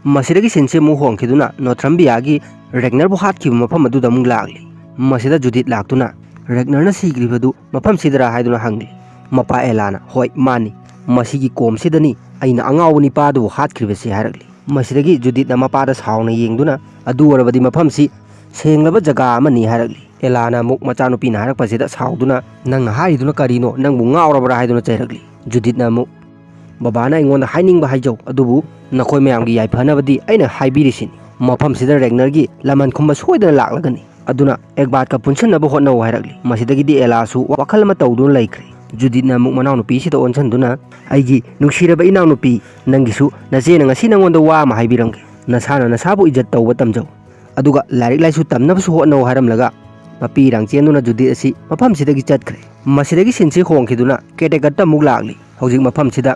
ꯃꯁꯤꯗꯒꯤ ꯁꯤꯟꯁꯤ ꯑꯃꯨꯛ ꯍꯣꯡꯈꯤꯗꯨꯅ ꯅꯣꯊ꯭ꯔꯝꯕꯤꯌꯥꯒꯤ ꯔꯦꯒꯅꯔꯕꯨ ꯍꯥꯠꯈꯤꯕ ꯃꯐꯝ ꯑꯗꯨꯗ ꯑꯃꯨꯛ ꯂꯥꯛꯂꯤ꯫ ꯃꯁꯤꯗ ꯖꯨꯗꯤꯠ ꯂꯥꯛꯇꯨꯅ ꯔꯦꯒꯅꯔꯅ ꯁꯤꯈ꯭ꯔꯤꯕꯗꯨ ꯃꯐꯝꯁꯤꯗꯔꯥ ꯍꯥꯏꯗꯨꯅ ꯍꯪꯂꯤ꯫ ꯃꯄꯥ ꯑꯦꯂꯥꯅ, "ꯍꯣꯏ, ꯃꯥꯅꯤ, ꯃꯁꯤꯒꯤ ꯀꯣꯝꯁꯤꯗꯅꯤ ꯑꯩꯅ ꯑꯉꯥꯎꯕ ꯅꯤꯄꯥ ꯑꯗꯨꯕꯨ ꯍꯥꯠꯈ꯭ꯔꯤꯕꯁꯤ" ꯍꯥꯏꯔꯛꯂꯤ꯫ ꯃꯁꯤꯗꯒꯤ ꯖꯨꯗꯤꯠꯅ ꯃꯄꯥꯗ ꯁꯥꯎꯅ ꯌꯦꯡꯗꯨꯅ, "ꯑꯗꯨ ꯑꯣꯏꯔꯕꯗꯤ ꯃꯐꯝꯁꯤ ꯁꯦꯡꯂꯕ ꯖꯒꯥ ꯑꯃꯅꯤ" ꯍꯥꯏꯔꯛꯂꯤ꯫ ꯑꯦꯂꯥꯅ ꯑꯃꯨꯛ ꯃꯆꯥꯅꯨꯄꯤꯅ ꯍꯥꯏꯔꯛꯄꯁꯤꯗ ꯁꯥꯎꯗꯨꯅ, "ꯅꯪꯅ ꯍꯥꯏꯔꯤꯗꯨꯅ ꯀꯔꯤꯅꯣ? ꯅꯪꯕꯨ ꯉꯥꯎꯔꯕ꯭ꯔꯥ?" ꯍꯥꯏꯗꯨꯅ ꯆꯩꯔꯛꯂꯤ꯫ ꯖꯨꯗꯤꯠꯅ ꯑꯃꯨꯛ, "ꯕꯕꯥꯅ ꯑꯩꯉꯣꯟꯗ ꯍꯥꯏꯅꯤꯡꯕ ꯍꯥꯏꯖꯧ, ꯑꯗꯨꯕꯨ ꯅꯈꯣꯏ ꯃꯌꯥꯝꯒꯤ ꯌꯥꯏꯐꯅꯕꯗꯤ ꯑꯩꯅ ꯍꯥꯏꯕꯤꯔꯤꯁꯤꯅꯤ꯫ ꯃꯐꯝꯁꯤꯗ ꯔꯦꯒꯅꯔꯒꯤ ꯂꯃꯟ ꯈꯨꯝꯕ ꯁꯣꯏꯗꯅ ꯂꯥꯛꯂꯒꯅꯤ, ꯑꯗꯨꯅ ꯑꯦꯒꯕꯥꯠꯀ ꯄꯨꯟꯁꯤꯟꯅꯕ ꯍꯣꯠꯅꯧ" ꯍꯥꯏꯔꯛꯂꯤ꯫ ꯃꯁꯤꯗꯒꯤꯗꯤ ꯑꯦꯂꯥꯁꯨ ꯋꯥꯈꯜ ꯑꯃ ꯇꯧꯗꯨꯅ ꯂꯩꯈ꯭ꯔꯦ꯫ ꯖꯨꯗꯤꯠꯅ ꯑꯃꯨꯛ ꯃꯅꯥꯎꯅꯨꯄꯤꯁꯤꯗ ꯑꯣꯟꯁꯤꯟꯗꯨꯅ, "ꯑꯩꯒꯤ ꯅꯨꯡꯁꯤꯔꯕ ꯏꯅꯥꯎꯅꯨꯄꯤ, ꯅꯪꯒꯤꯁꯨ ꯅꯆꯦꯅ ꯉꯁꯤ ꯅꯪꯉꯣꯟꯗ ꯋꯥ ꯑꯃ ꯍꯥꯏꯕꯤꯔꯝꯒꯦ꯫ ꯅꯁꯥꯅ ꯅꯁꯥꯕꯨ ꯏꯖꯠ ꯇꯧꯕ ꯇꯝꯖꯧ, ꯑꯗꯨꯒ ꯂꯥꯏꯔꯤꯛ ꯂꯥꯏꯁꯨ ꯇꯝꯅꯕꯁꯨ ꯍꯣꯠꯅꯧ" ꯍꯥꯏꯔꯝꯂꯒ ꯃꯄꯤꯔꯥꯡ ꯆꯦꯟꯗꯨꯅ ꯖꯨꯗꯤꯠ ꯑꯁꯤ ꯃꯐꯝꯁꯤꯗꯒꯤ ꯆꯠꯈ꯭ꯔꯦ꯫ ꯃꯁꯤꯗꯒꯤ ꯁꯤꯟꯁꯤ ꯍꯣꯡꯈꯤꯗꯨꯅ ꯀꯦꯇꯦꯀꯠꯇ ꯑꯃꯨꯛ ꯂꯥꯛꯂꯤ꯫ ꯍꯧꯖꯤꯛ ꯃꯐꯝꯁꯤꯗ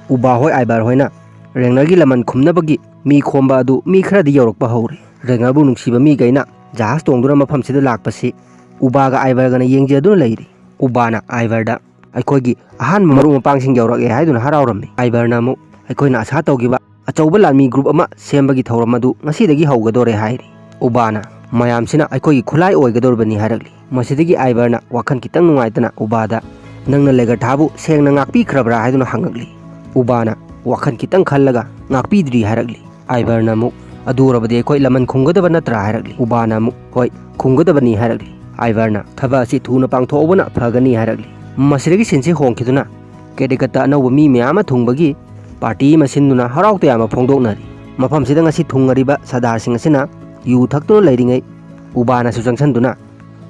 ꯎꯕꯥ ꯍꯣꯏ, ꯑꯥꯏꯕꯥꯔ ꯍꯣꯏꯅ ꯔꯦꯒꯅꯔꯒꯤ ꯂꯃꯟ ꯈꯨꯝꯅꯕꯒꯤ ꯃꯤ ꯈꯣꯝꯕ ꯑꯗꯨ ꯃꯤ ꯈꯔꯗꯤ ꯌꯧꯔꯛꯄ ꯍꯧꯔꯦ꯫ ꯔꯦꯒꯅꯔꯕꯨ ꯅꯨꯡꯁꯤꯕ ꯃꯤꯈꯩꯅ ꯖꯍꯥꯖ ꯇꯣꯡꯗꯨꯅ ꯃꯐꯝꯁꯤꯗ ꯂꯥꯛꯄꯁꯤ ꯎꯕꯥꯒ ꯑꯥꯏꯕꯔꯒꯅ ꯌꯦꯡꯖꯗꯨꯅ ꯂꯩꯔꯤ꯫ ꯎꯕꯥꯅ ꯑꯥꯏꯕꯔꯗ, "ꯑꯩꯈꯣꯏꯒꯤ ꯑꯍꯥꯟꯕ ꯃꯔꯨꯞ ꯃꯄꯥꯡꯁꯤꯡ ꯌꯧꯔꯛꯑꯦ" ꯍꯥꯏꯗꯨꯅ ꯍꯔꯥꯎꯔꯝꯃꯤ꯫ ꯑꯥꯏꯕꯔꯅ ꯑꯃꯨꯛ, "ꯑꯩꯈꯣꯏꯅ ꯑꯁꯥ ꯇꯧꯈꯤꯕ ꯑꯆꯧꯕ ꯂꯥꯟꯃꯤ ꯒ꯭ꯔꯨꯞ ꯑꯃ ꯁꯦꯝꯕꯒꯤ ꯊꯧꯔꯝ ꯑꯗꯨ ꯉꯁꯤꯗꯒꯤ ꯍꯧꯒꯗꯣꯔꯦ" ꯍꯥꯏꯔꯤ꯫ ꯎꯕꯥꯅ, "ꯃꯌꯥꯝꯁꯤꯅ ꯑꯩꯈꯣꯏꯒꯤ ꯈꯨꯠꯂꯥꯏ ꯑꯣꯏꯒꯗꯧꯔꯤꯕꯅꯤ" ꯍꯥꯏꯔꯛꯂꯤ꯫ ꯃꯁꯤꯗꯒꯤ ꯑꯥꯏꯕꯔꯅ ꯋꯥꯈꯜ ꯈꯤꯇꯪ ꯅꯨꯡꯉꯥꯏꯇꯅ ꯎꯕꯥꯗ, "ꯅꯪꯅ ꯂꯦꯒꯔꯊꯥꯕꯨ ꯁꯦꯡꯅ ꯉꯥꯛꯄꯤꯈ꯭ꯔꯕ꯭ꯔꯥ?" ꯍꯥꯏꯗꯨꯅ ꯍꯪꯉꯛꯂꯤ꯫ ꯎꯕꯥꯅ ꯋꯥꯈꯜ ꯈꯤꯇꯪ ꯈꯜꯂꯒ, "ꯉꯥꯛꯄꯤꯗ꯭ꯔꯤ" ꯍꯥꯏꯔꯛꯂꯤ꯫ ꯑꯥꯏꯕꯔꯅ ꯑꯃꯨꯛ, "ꯑꯗꯨ ꯑꯣꯏꯔꯕꯗꯤ ꯑꯩꯈꯣꯏ ꯂꯃꯟ ꯈꯨꯝꯒꯗꯕ ꯅꯠꯇ꯭ꯔꯥ?" ꯍꯥꯏꯔꯛꯂꯤ꯫ ꯎꯕꯥꯅ ꯑꯃꯨꯛ, "ꯍꯣꯏ, ꯈꯨꯝꯒꯗꯕꯅꯤ" ꯍꯥꯏꯔꯛꯂꯤ꯫ ꯑꯥꯏꯕꯔꯅ, "ꯊꯕꯛ ꯑꯁꯤ ꯊꯨꯅ ꯄꯥꯡꯊꯣꯛꯍꯧꯕꯅ ꯐꯒꯅꯤ" ꯍꯥꯏꯔꯛꯂꯤ꯫ ꯃꯁꯤꯗꯒꯤ ꯁꯤꯟꯁꯤ ꯍꯣꯡꯈꯤꯗꯨꯅ ꯀꯦꯗꯤꯀꯠꯇ ꯑꯅꯧꯕ ꯃꯤ ꯃꯌꯥꯝ ꯑꯃ ꯊꯨꯡꯕꯒꯤ ꯄꯥꯔꯇꯤ ꯑꯃ ꯁꯤꯟꯗꯨꯅ ꯍꯔꯥꯎ ꯇꯌꯥꯝꯕ ꯐꯣꯡꯗꯣꯛꯅꯔꯤ꯫ ꯃꯐꯝꯁꯤꯗ ꯉꯁꯤ ꯊꯨꯡꯉꯔꯤꯕ ꯁꯗꯥꯔꯁꯤꯡ ꯑꯁꯤꯅ ꯌꯨ ꯊꯛꯇꯨꯅ ꯂꯩꯔꯤꯉꯩ ꯎꯕꯥꯅꯁꯨ ꯆꯪꯁꯤꯟꯗꯨꯅ,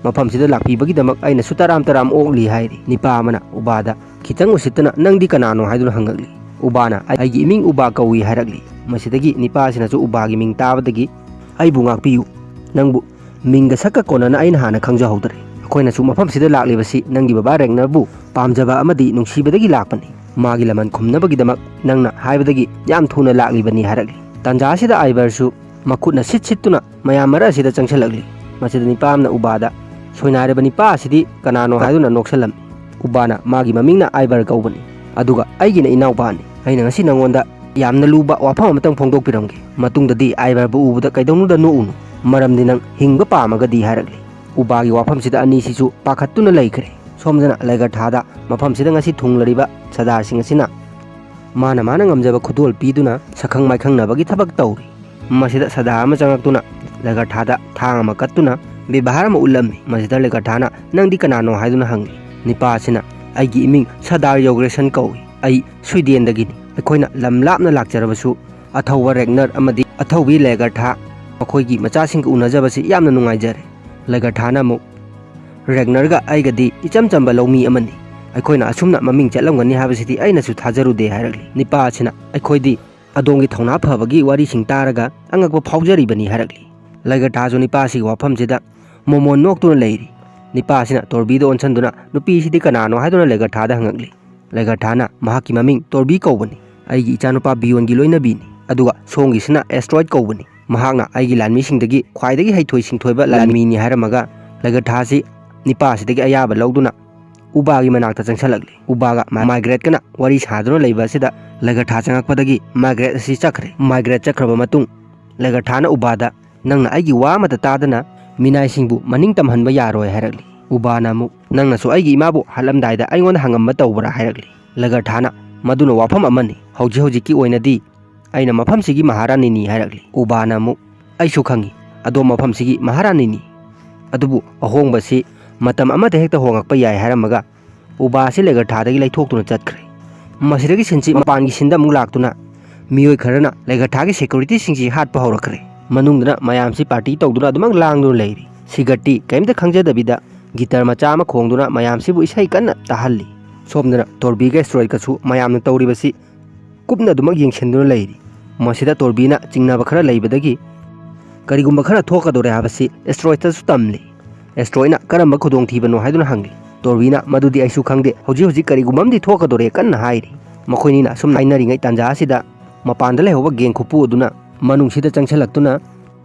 "ꯃꯐꯝꯁꯤꯗ ꯂꯥꯛꯄꯤꯕꯒꯤꯗꯃꯛ ꯑꯩꯅꯁꯨ ꯇꯔꯥꯝ ꯇꯔꯥꯝ ꯑꯣꯛꯂꯤ" ꯍꯥꯏꯔꯤ꯫ ꯅꯤꯄꯥ ꯑꯃꯅ ꯎꯕꯥꯗ ꯈꯤꯇꯪ ꯎꯁꯤꯠꯇꯅ, "ꯅꯪꯗꯤ ꯀꯅꯥꯅꯣ?" ꯍꯥꯏꯗꯨꯅ ꯍꯪꯉꯛꯂꯤ꯫ ꯎꯕꯥꯅ, "ꯑꯩꯒꯤ ꯏꯃꯤꯡ ꯎꯕꯥ ꯀꯧꯏ" ꯍꯥꯏꯔꯛꯂꯤ꯫ ꯃꯁꯤꯗꯒꯤ ꯅꯤꯄꯥꯁꯤꯅꯁꯨ ꯎꯕꯥꯒꯤ ꯃꯤꯡ ꯇꯥꯕꯗꯒꯤ, "ꯑꯩꯕꯨ ꯉꯥꯛꯄꯤꯌꯨ, ꯅꯪꯕꯨ ꯃꯤꯡꯒ ꯁꯛꯀ ꯀꯣꯟꯅꯅ ꯑꯩꯅ ꯍꯥꯟꯅ ꯈꯪꯖꯍꯧꯗ꯭ꯔꯦ꯫ ꯑꯩꯈꯣꯏꯅꯁꯨ ꯃꯐꯝꯁꯤꯗ ꯂꯥꯛꯂꯤꯕꯁꯤ ꯅꯪꯒꯤ ꯕꯕꯥ ꯔꯦꯒꯅꯔꯕꯨ ꯄꯥꯝꯖꯕ ꯑꯃꯗꯤ ꯅꯨꯡꯁꯤꯕꯗꯒꯤ ꯂꯥꯛꯄꯅꯤ꯫ ꯃꯥꯒꯤ ꯂꯃꯟ ꯈꯨꯝꯅꯕꯒꯤꯗꯃꯛ ꯅꯪꯅ ꯍꯥꯏꯕꯗꯒꯤ ꯌꯥꯝ ꯊꯨꯅ ꯂꯥꯛꯂꯤꯕꯅꯤ ꯍꯥꯏꯔꯛꯂꯤ꯫ ꯇꯥꯟꯖꯥ ꯑꯁꯤꯗ ꯑꯥꯏꯕꯔꯁꯨ ꯃꯈꯨꯠꯅ ꯁꯤꯠ ꯁꯤꯠꯇꯨꯅ ꯃꯌꯥꯝ ꯃꯔꯛ ꯑꯁꯤꯗ ꯆꯪꯁꯤꯜꯂꯛꯂꯤ꯫ ꯃꯁꯤꯗ ꯅꯤꯄꯥ ꯑꯃꯅ ꯎꯕꯥꯗ, "ꯁꯣꯏꯅꯥꯏꯔꯕ ꯅꯤꯄꯥ ꯑꯁꯤꯗꯤ ꯀꯅꯥꯅꯣ?" ꯍꯥꯏꯗꯨꯅ ꯅꯣꯛꯁꯜꯂꯝꯃꯤ꯫ ꯎꯕꯥꯅ, "ꯃꯥꯒꯤ ꯃꯃꯤꯡꯅ ꯑꯥꯏꯕꯔ ꯀꯧꯕꯅꯤ, ꯑꯗꯨꯒ ꯑꯩꯒꯤꯅ ꯏꯅꯥꯎꯄꯥꯅꯤ꯫ ꯑꯩꯅ ꯉꯁꯤ ꯅꯉꯣꯟꯗ ꯌꯥꯝꯅ ꯂꯨꯕ ꯋꯥꯐꯝ ꯑꯃꯇꯪ ꯐꯣꯡꯗꯣꯛꯄꯤꯔꯝꯒꯦ꯫ ꯃꯇꯨꯡꯗꯗꯤ ꯑꯥꯏꯕꯔꯕꯨ ꯎꯕꯗ ꯀꯩꯗꯧꯅꯨꯡꯗ ꯅꯣꯛꯎꯅꯨ, ꯃꯔꯝꯗꯤ ꯅꯪ ꯍꯤꯡꯕ ꯄꯥꯝꯃꯒꯗꯤ" ꯍꯥꯏꯔꯛꯂꯤ꯫ ꯎꯕꯥꯒꯤ ꯋꯥꯐꯝꯁꯤꯗ ꯑꯅꯤꯁꯤꯁꯨ ꯄꯥꯈꯠꯇꯨꯅ ꯂꯩꯈ꯭ꯔꯦ꯫ ꯁꯣꯝꯗꯅ ꯂꯩꯒꯔꯊꯥꯗ ꯃꯐꯝꯁꯤꯗ ꯉꯁꯤ ꯊꯨꯡꯂꯔꯤꯕ ꯁꯗꯥꯔꯁꯤꯡ ꯑꯁꯤꯅ ꯃꯥꯅ ꯃꯥꯅ ꯉꯝꯖꯕ ꯈꯨꯗꯣꯜ ꯄꯤꯗꯨꯅ ꯁꯛꯈꯪ ꯃꯥꯏꯈꯪꯅꯕꯒꯤ ꯊꯕꯛ ꯇꯧꯔꯤ꯫ ꯃꯁꯤꯗ ꯁꯗꯥꯔ ꯑꯃ ꯆꯪꯂꯛꯇꯨꯅ ꯂꯩꯒꯔꯊꯥꯗ ꯊꯥꯡ ꯑꯃ ꯀꯠꯇꯨꯅ ꯕꯦꯕꯥꯔ ꯑꯃ ꯎꯠꯂꯝꯃꯤ꯫ ꯃꯁꯤꯗ ꯂꯩꯒꯔꯊꯥꯅ, "ꯅꯪꯗꯤ ꯀꯅꯥꯅꯣ?" ꯍꯥꯏꯗꯨꯅ ꯍꯪꯂꯤ꯫ ꯅꯤꯄꯥ ꯑꯁꯤꯅ, "ꯑꯩꯒꯤ ꯏꯃꯤꯡ ꯁꯗꯥꯔ ꯌꯣꯒ꯭ꯔꯦꯁꯟ ꯀꯧꯏ꯫ ꯑꯩ ꯁ꯭ꯋꯤꯗꯦꯟꯗꯒꯤꯅꯤ꯫ ꯑꯩꯈꯣꯏꯅ ꯂꯝ ꯂꯥꯞꯅ ꯂꯥꯛꯆꯔꯕꯁꯨ ꯑꯊꯧꯕ ꯔꯦꯒꯅꯔ ꯑꯃꯗꯤ ꯑꯊꯧꯕꯤ ꯂꯦꯒꯔꯊꯥ ꯃꯈꯣꯏꯒꯤ ꯃꯆꯥꯁꯤꯡꯒ ꯎꯅꯖꯕꯁꯤ ꯌꯥꯝꯅ ꯅꯨꯡꯉꯥꯏꯖꯔꯦ꯫" ꯂꯦꯒꯔꯊꯥꯅ ꯑꯃꯨꯛ, "ꯔꯦꯒꯅꯔꯒ ꯑꯩꯒꯗꯤ ꯏꯆꯝ ꯆꯝꯕ ꯂꯧꯃꯤ ꯑꯃꯅꯤ꯫ ꯑꯩꯈꯣꯏꯅ ꯑꯁꯨꯝꯅ ꯃꯃꯤꯡ ꯆꯠꯂꯝꯒꯅꯤ ꯍꯥꯏꯕꯁꯤꯗꯤ ꯑꯩꯅꯁꯨ ꯊꯥꯖꯔꯨꯗꯦ" ꯍꯥꯏꯔꯛꯂꯤ꯫ ꯅꯤꯄꯥ ꯑꯁꯤꯅ, "ꯑꯩꯈꯣꯏꯗꯤ ꯑꯗꯣꯝꯒꯤ ꯊꯧꯅꯥ ꯐꯕꯒꯤ ꯋꯥꯔꯤꯁꯤꯡ ꯇꯥꯔꯒ ꯑꯉꯛꯄ ꯐꯥꯎꯖꯔꯤꯕꯅꯤ" ꯍꯥꯏꯔꯛꯂꯤ꯫ ꯂꯩꯒꯔꯊꯥꯁꯨ ꯅꯤꯄꯥ ꯑꯁꯤꯒꯤ ꯋꯥꯐꯝꯁꯤꯗ ꯃꯣꯃꯣꯟ ꯅꯣꯛꯇꯨꯅ ꯂꯩꯔꯤ꯫ ꯅꯤꯄꯥ ꯑꯁꯤꯅ ꯇꯣꯔꯕꯤꯗ ꯑꯣꯟꯁꯤꯟꯗꯨꯅ, "ꯅꯨꯄꯤꯁꯤꯗꯤ ꯀꯅꯥꯅꯣ?" ꯍꯥꯏꯗꯨꯅ ꯂꯩꯒꯔꯊꯥꯗ ꯍꯪꯉꯛꯂꯤ꯫ ꯂꯩꯒꯔꯊꯥꯅ, "ꯃꯍꯥꯛꯀꯤ ꯃꯃꯤꯡ ꯇꯣꯔꯕꯤ ꯀꯧꯕꯅꯤ꯫ ꯑꯩꯒꯤ ꯏꯆꯥꯅꯨꯄꯥ ꯕꯤꯌꯣꯟꯒꯤ ꯂꯣꯏꯅꯕꯤꯅꯤ꯫ ꯑꯗꯨꯒ ꯁꯣꯝꯒꯤꯁꯤꯅ ꯑꯦꯁꯇ꯭ꯔꯣꯏꯗ ꯀꯧꯕꯅꯤ꯫ ꯃꯍꯥꯛꯅ ꯑꯩꯒꯤ ꯂꯥꯟꯃꯤꯁꯤꯡꯗꯒꯤ ꯈ꯭ꯋꯥꯏꯗꯒꯤ ꯍꯩꯊꯣꯏ ꯁꯤꯡꯊꯣꯏꯕ ꯂꯥꯟꯃꯤꯅꯤ" ꯍꯥꯏꯔꯝꯃꯒ ꯂꯩꯒꯔꯊꯥꯁꯤ ꯅꯤꯄꯥ ꯑꯁꯤꯗꯒꯤ ꯑꯌꯥꯕ ꯂꯧꯗꯨꯅ ꯎꯕꯥꯒꯤ ꯃꯅꯥꯛꯇ ꯆꯪꯁꯤꯜꯂꯛꯂꯤ꯫ ꯎꯕꯥꯒ ꯃꯥ-, ꯃꯥꯏꯒ꯭ꯔꯦꯠꯀꯅ ꯋꯥꯔꯤ ꯁꯥꯗꯨꯅ ꯂꯩꯕ ꯑꯁꯤꯗ ꯂꯩꯒꯔꯊꯥ ꯆꯪꯂꯛꯄꯗꯒꯤ ꯃꯥꯏꯒ꯭ꯔꯦꯠ ꯑꯁꯤ ꯆꯠꯈ꯭ꯔꯦ꯫ ꯃꯥꯏꯒ꯭ꯔꯦꯠ ꯆꯠꯈ꯭ꯔꯕ ꯃꯇꯨꯡ ꯂꯩꯒꯔꯊꯥꯅ ꯎꯕꯥꯗ, "ꯅꯪꯅ ꯑꯩꯒꯤ ꯋꯥ ꯑꯃꯠꯇ ꯇꯥꯗꯅ ꯃꯤꯅꯥꯏꯁꯤꯡꯕꯨ ꯃꯅꯤꯡ ꯇꯝꯍꯟꯕ ꯌꯥꯔꯣꯏ" ꯍꯥꯏꯔꯛꯂꯤ꯫ ꯎꯕꯥꯅ ꯑꯃꯨꯛ, "ꯅꯪꯅꯁꯨ ꯑꯩꯒꯤ ꯏꯃꯥꯕꯨ ꯍꯥꯠꯂꯝꯗꯥꯏꯗ ꯑꯩꯉꯣꯟꯗ ꯍꯪꯉꯝꯕ ꯇꯧꯕ꯭ꯔꯥ?" ꯍꯥꯏꯔꯛꯂꯤ꯫ ꯂꯩꯒꯔꯊꯥꯅ, "ꯃꯗꯨꯅ ꯋꯥꯐꯝ ꯑꯃꯅꯤ꯫ ꯍꯧꯖꯤꯛ ꯍꯧꯖꯤꯛꯀꯤ ꯑꯣꯏꯅꯗꯤ ꯑꯩꯅ ꯃꯐꯝꯁꯤꯒꯤ ꯃꯍꯥꯔꯥꯅꯤꯅꯤ" ꯍꯥꯏꯔꯛꯂꯤ꯫ ꯎꯕꯥꯅ ꯑꯃꯨꯛ, "ꯑꯩꯁꯨ ꯈꯪꯏ, ꯑꯗꯣꯝ ꯃꯐꯝꯁꯤꯒꯤ ꯃꯍꯥꯔꯥꯅꯤꯅꯤ꯫ ꯑꯗꯨꯕꯨ ꯑꯍꯣꯡꯕꯁꯤ ꯃꯇꯝ ꯑꯃꯗ ꯍꯦꯛꯇ ꯍꯣꯡꯂꯛꯄ ꯌꯥꯏ" ꯍꯥꯏꯔꯝꯃꯒ ꯎꯕꯥ ꯑꯁꯤ ꯂꯩꯒꯔꯊꯥꯗꯒꯤ ꯂꯩꯊꯣꯛꯇꯨꯅ ꯆꯠꯈ꯭ꯔꯦ꯫ ꯃꯁꯤꯗꯒꯤ ꯁꯤꯟꯁꯤ ꯃꯄꯥꯟꯒꯤ ꯁꯤꯟꯗ ꯑꯃꯨꯛ ꯂꯥꯛꯇꯨꯅ ꯃꯤꯑꯣꯏ ꯈꯔꯅ ꯂꯩꯒꯔꯊꯥꯒꯤ ꯁꯦꯀ꯭ꯌꯨꯔꯤꯇꯤꯁꯤꯡꯁꯤ ꯍꯥꯠꯄ ꯍꯧꯔꯛꯈ꯭ꯔꯦ꯫ ꯃꯅꯨꯡꯗꯨꯅ ꯃꯌꯥꯝꯁꯤ ꯄꯥꯔꯇꯤ ꯇꯧꯗꯨꯅ ꯑꯗꯨꯃꯛ ꯂꯥꯡꯗꯨꯅ ꯂꯩꯔꯤ꯫ ꯁꯤꯒꯔꯇꯤ ꯀꯔꯤꯝꯇ ꯈꯪꯖꯗꯕꯤꯗ ꯒꯤꯇꯔ ꯃꯆꯥ ꯑꯃ ꯈꯣꯡꯗꯨꯅ ꯃꯌꯥꯝꯁꯤꯕꯨ ꯏꯁꯩ ꯀꯟꯅ ꯇꯥꯍꯜꯂꯤ꯫ ꯁꯣꯝꯗꯅ ꯇꯣꯔꯕꯤꯒ ꯑꯦꯁꯇ꯭ꯔꯣꯏꯗꯀꯁꯨ ꯃꯌꯥꯝꯅ ꯇꯧꯔꯤꯕꯁꯤ ꯀꯨꯞꯅ ꯑꯗꯨꯃꯛ ꯌꯦꯡꯁꯤꯟꯗꯨꯅ ꯂꯩꯔꯤ꯫ ꯃꯁꯤꯗ ꯇꯣꯔꯕꯤꯅ ꯆꯤꯡꯅꯕ ꯈꯔ ꯂꯩꯕꯗꯒꯤ ꯀꯔꯤꯒꯨꯝꯕ ꯈꯔ ꯊꯣꯛꯀꯗꯧꯔꯦ ꯍꯥꯏꯕꯁꯤ ꯑꯦꯁꯇ꯭ꯔꯣꯏꯗꯇꯁꯨ ꯇꯝꯂꯤ꯫ ꯑꯦꯁꯇ꯭ꯔꯣꯏꯗꯅ "ꯀꯔꯝꯕ ꯈꯨꯗꯣꯡꯊꯤꯕꯅꯣ?" ꯍꯥꯏꯗꯨꯅ ꯍꯪꯂꯤ꯫ ꯇꯣꯔꯕꯤꯅ "ꯃꯗꯨꯗꯤ ꯑꯩꯁꯨ ꯈꯪꯗꯦ, ꯍꯧꯖꯤꯛ ꯍꯧꯖꯤꯛ ꯀꯔꯤꯒꯨꯝꯕ ꯑꯃꯗꯤ ꯊꯣꯛꯀꯗꯧꯔꯦ" ꯀꯟꯅ ꯍꯥꯏꯔꯤ꯫ ꯃꯈꯣꯏꯅꯤꯅ ꯑꯁꯨꯝ ꯍꯥꯏꯅꯔꯤꯉꯩ ꯇꯥꯟꯖꯥ ꯑꯁꯤꯗ ꯃꯄꯥꯟꯗ ꯂꯩꯍꯧꯕ ꯒꯦꯡ ꯈꯨꯄꯨ ꯑꯗꯨꯅ ꯃꯅꯨꯡꯁꯤꯗ ꯆꯪꯁꯤꯜꯂꯛꯇꯨꯅ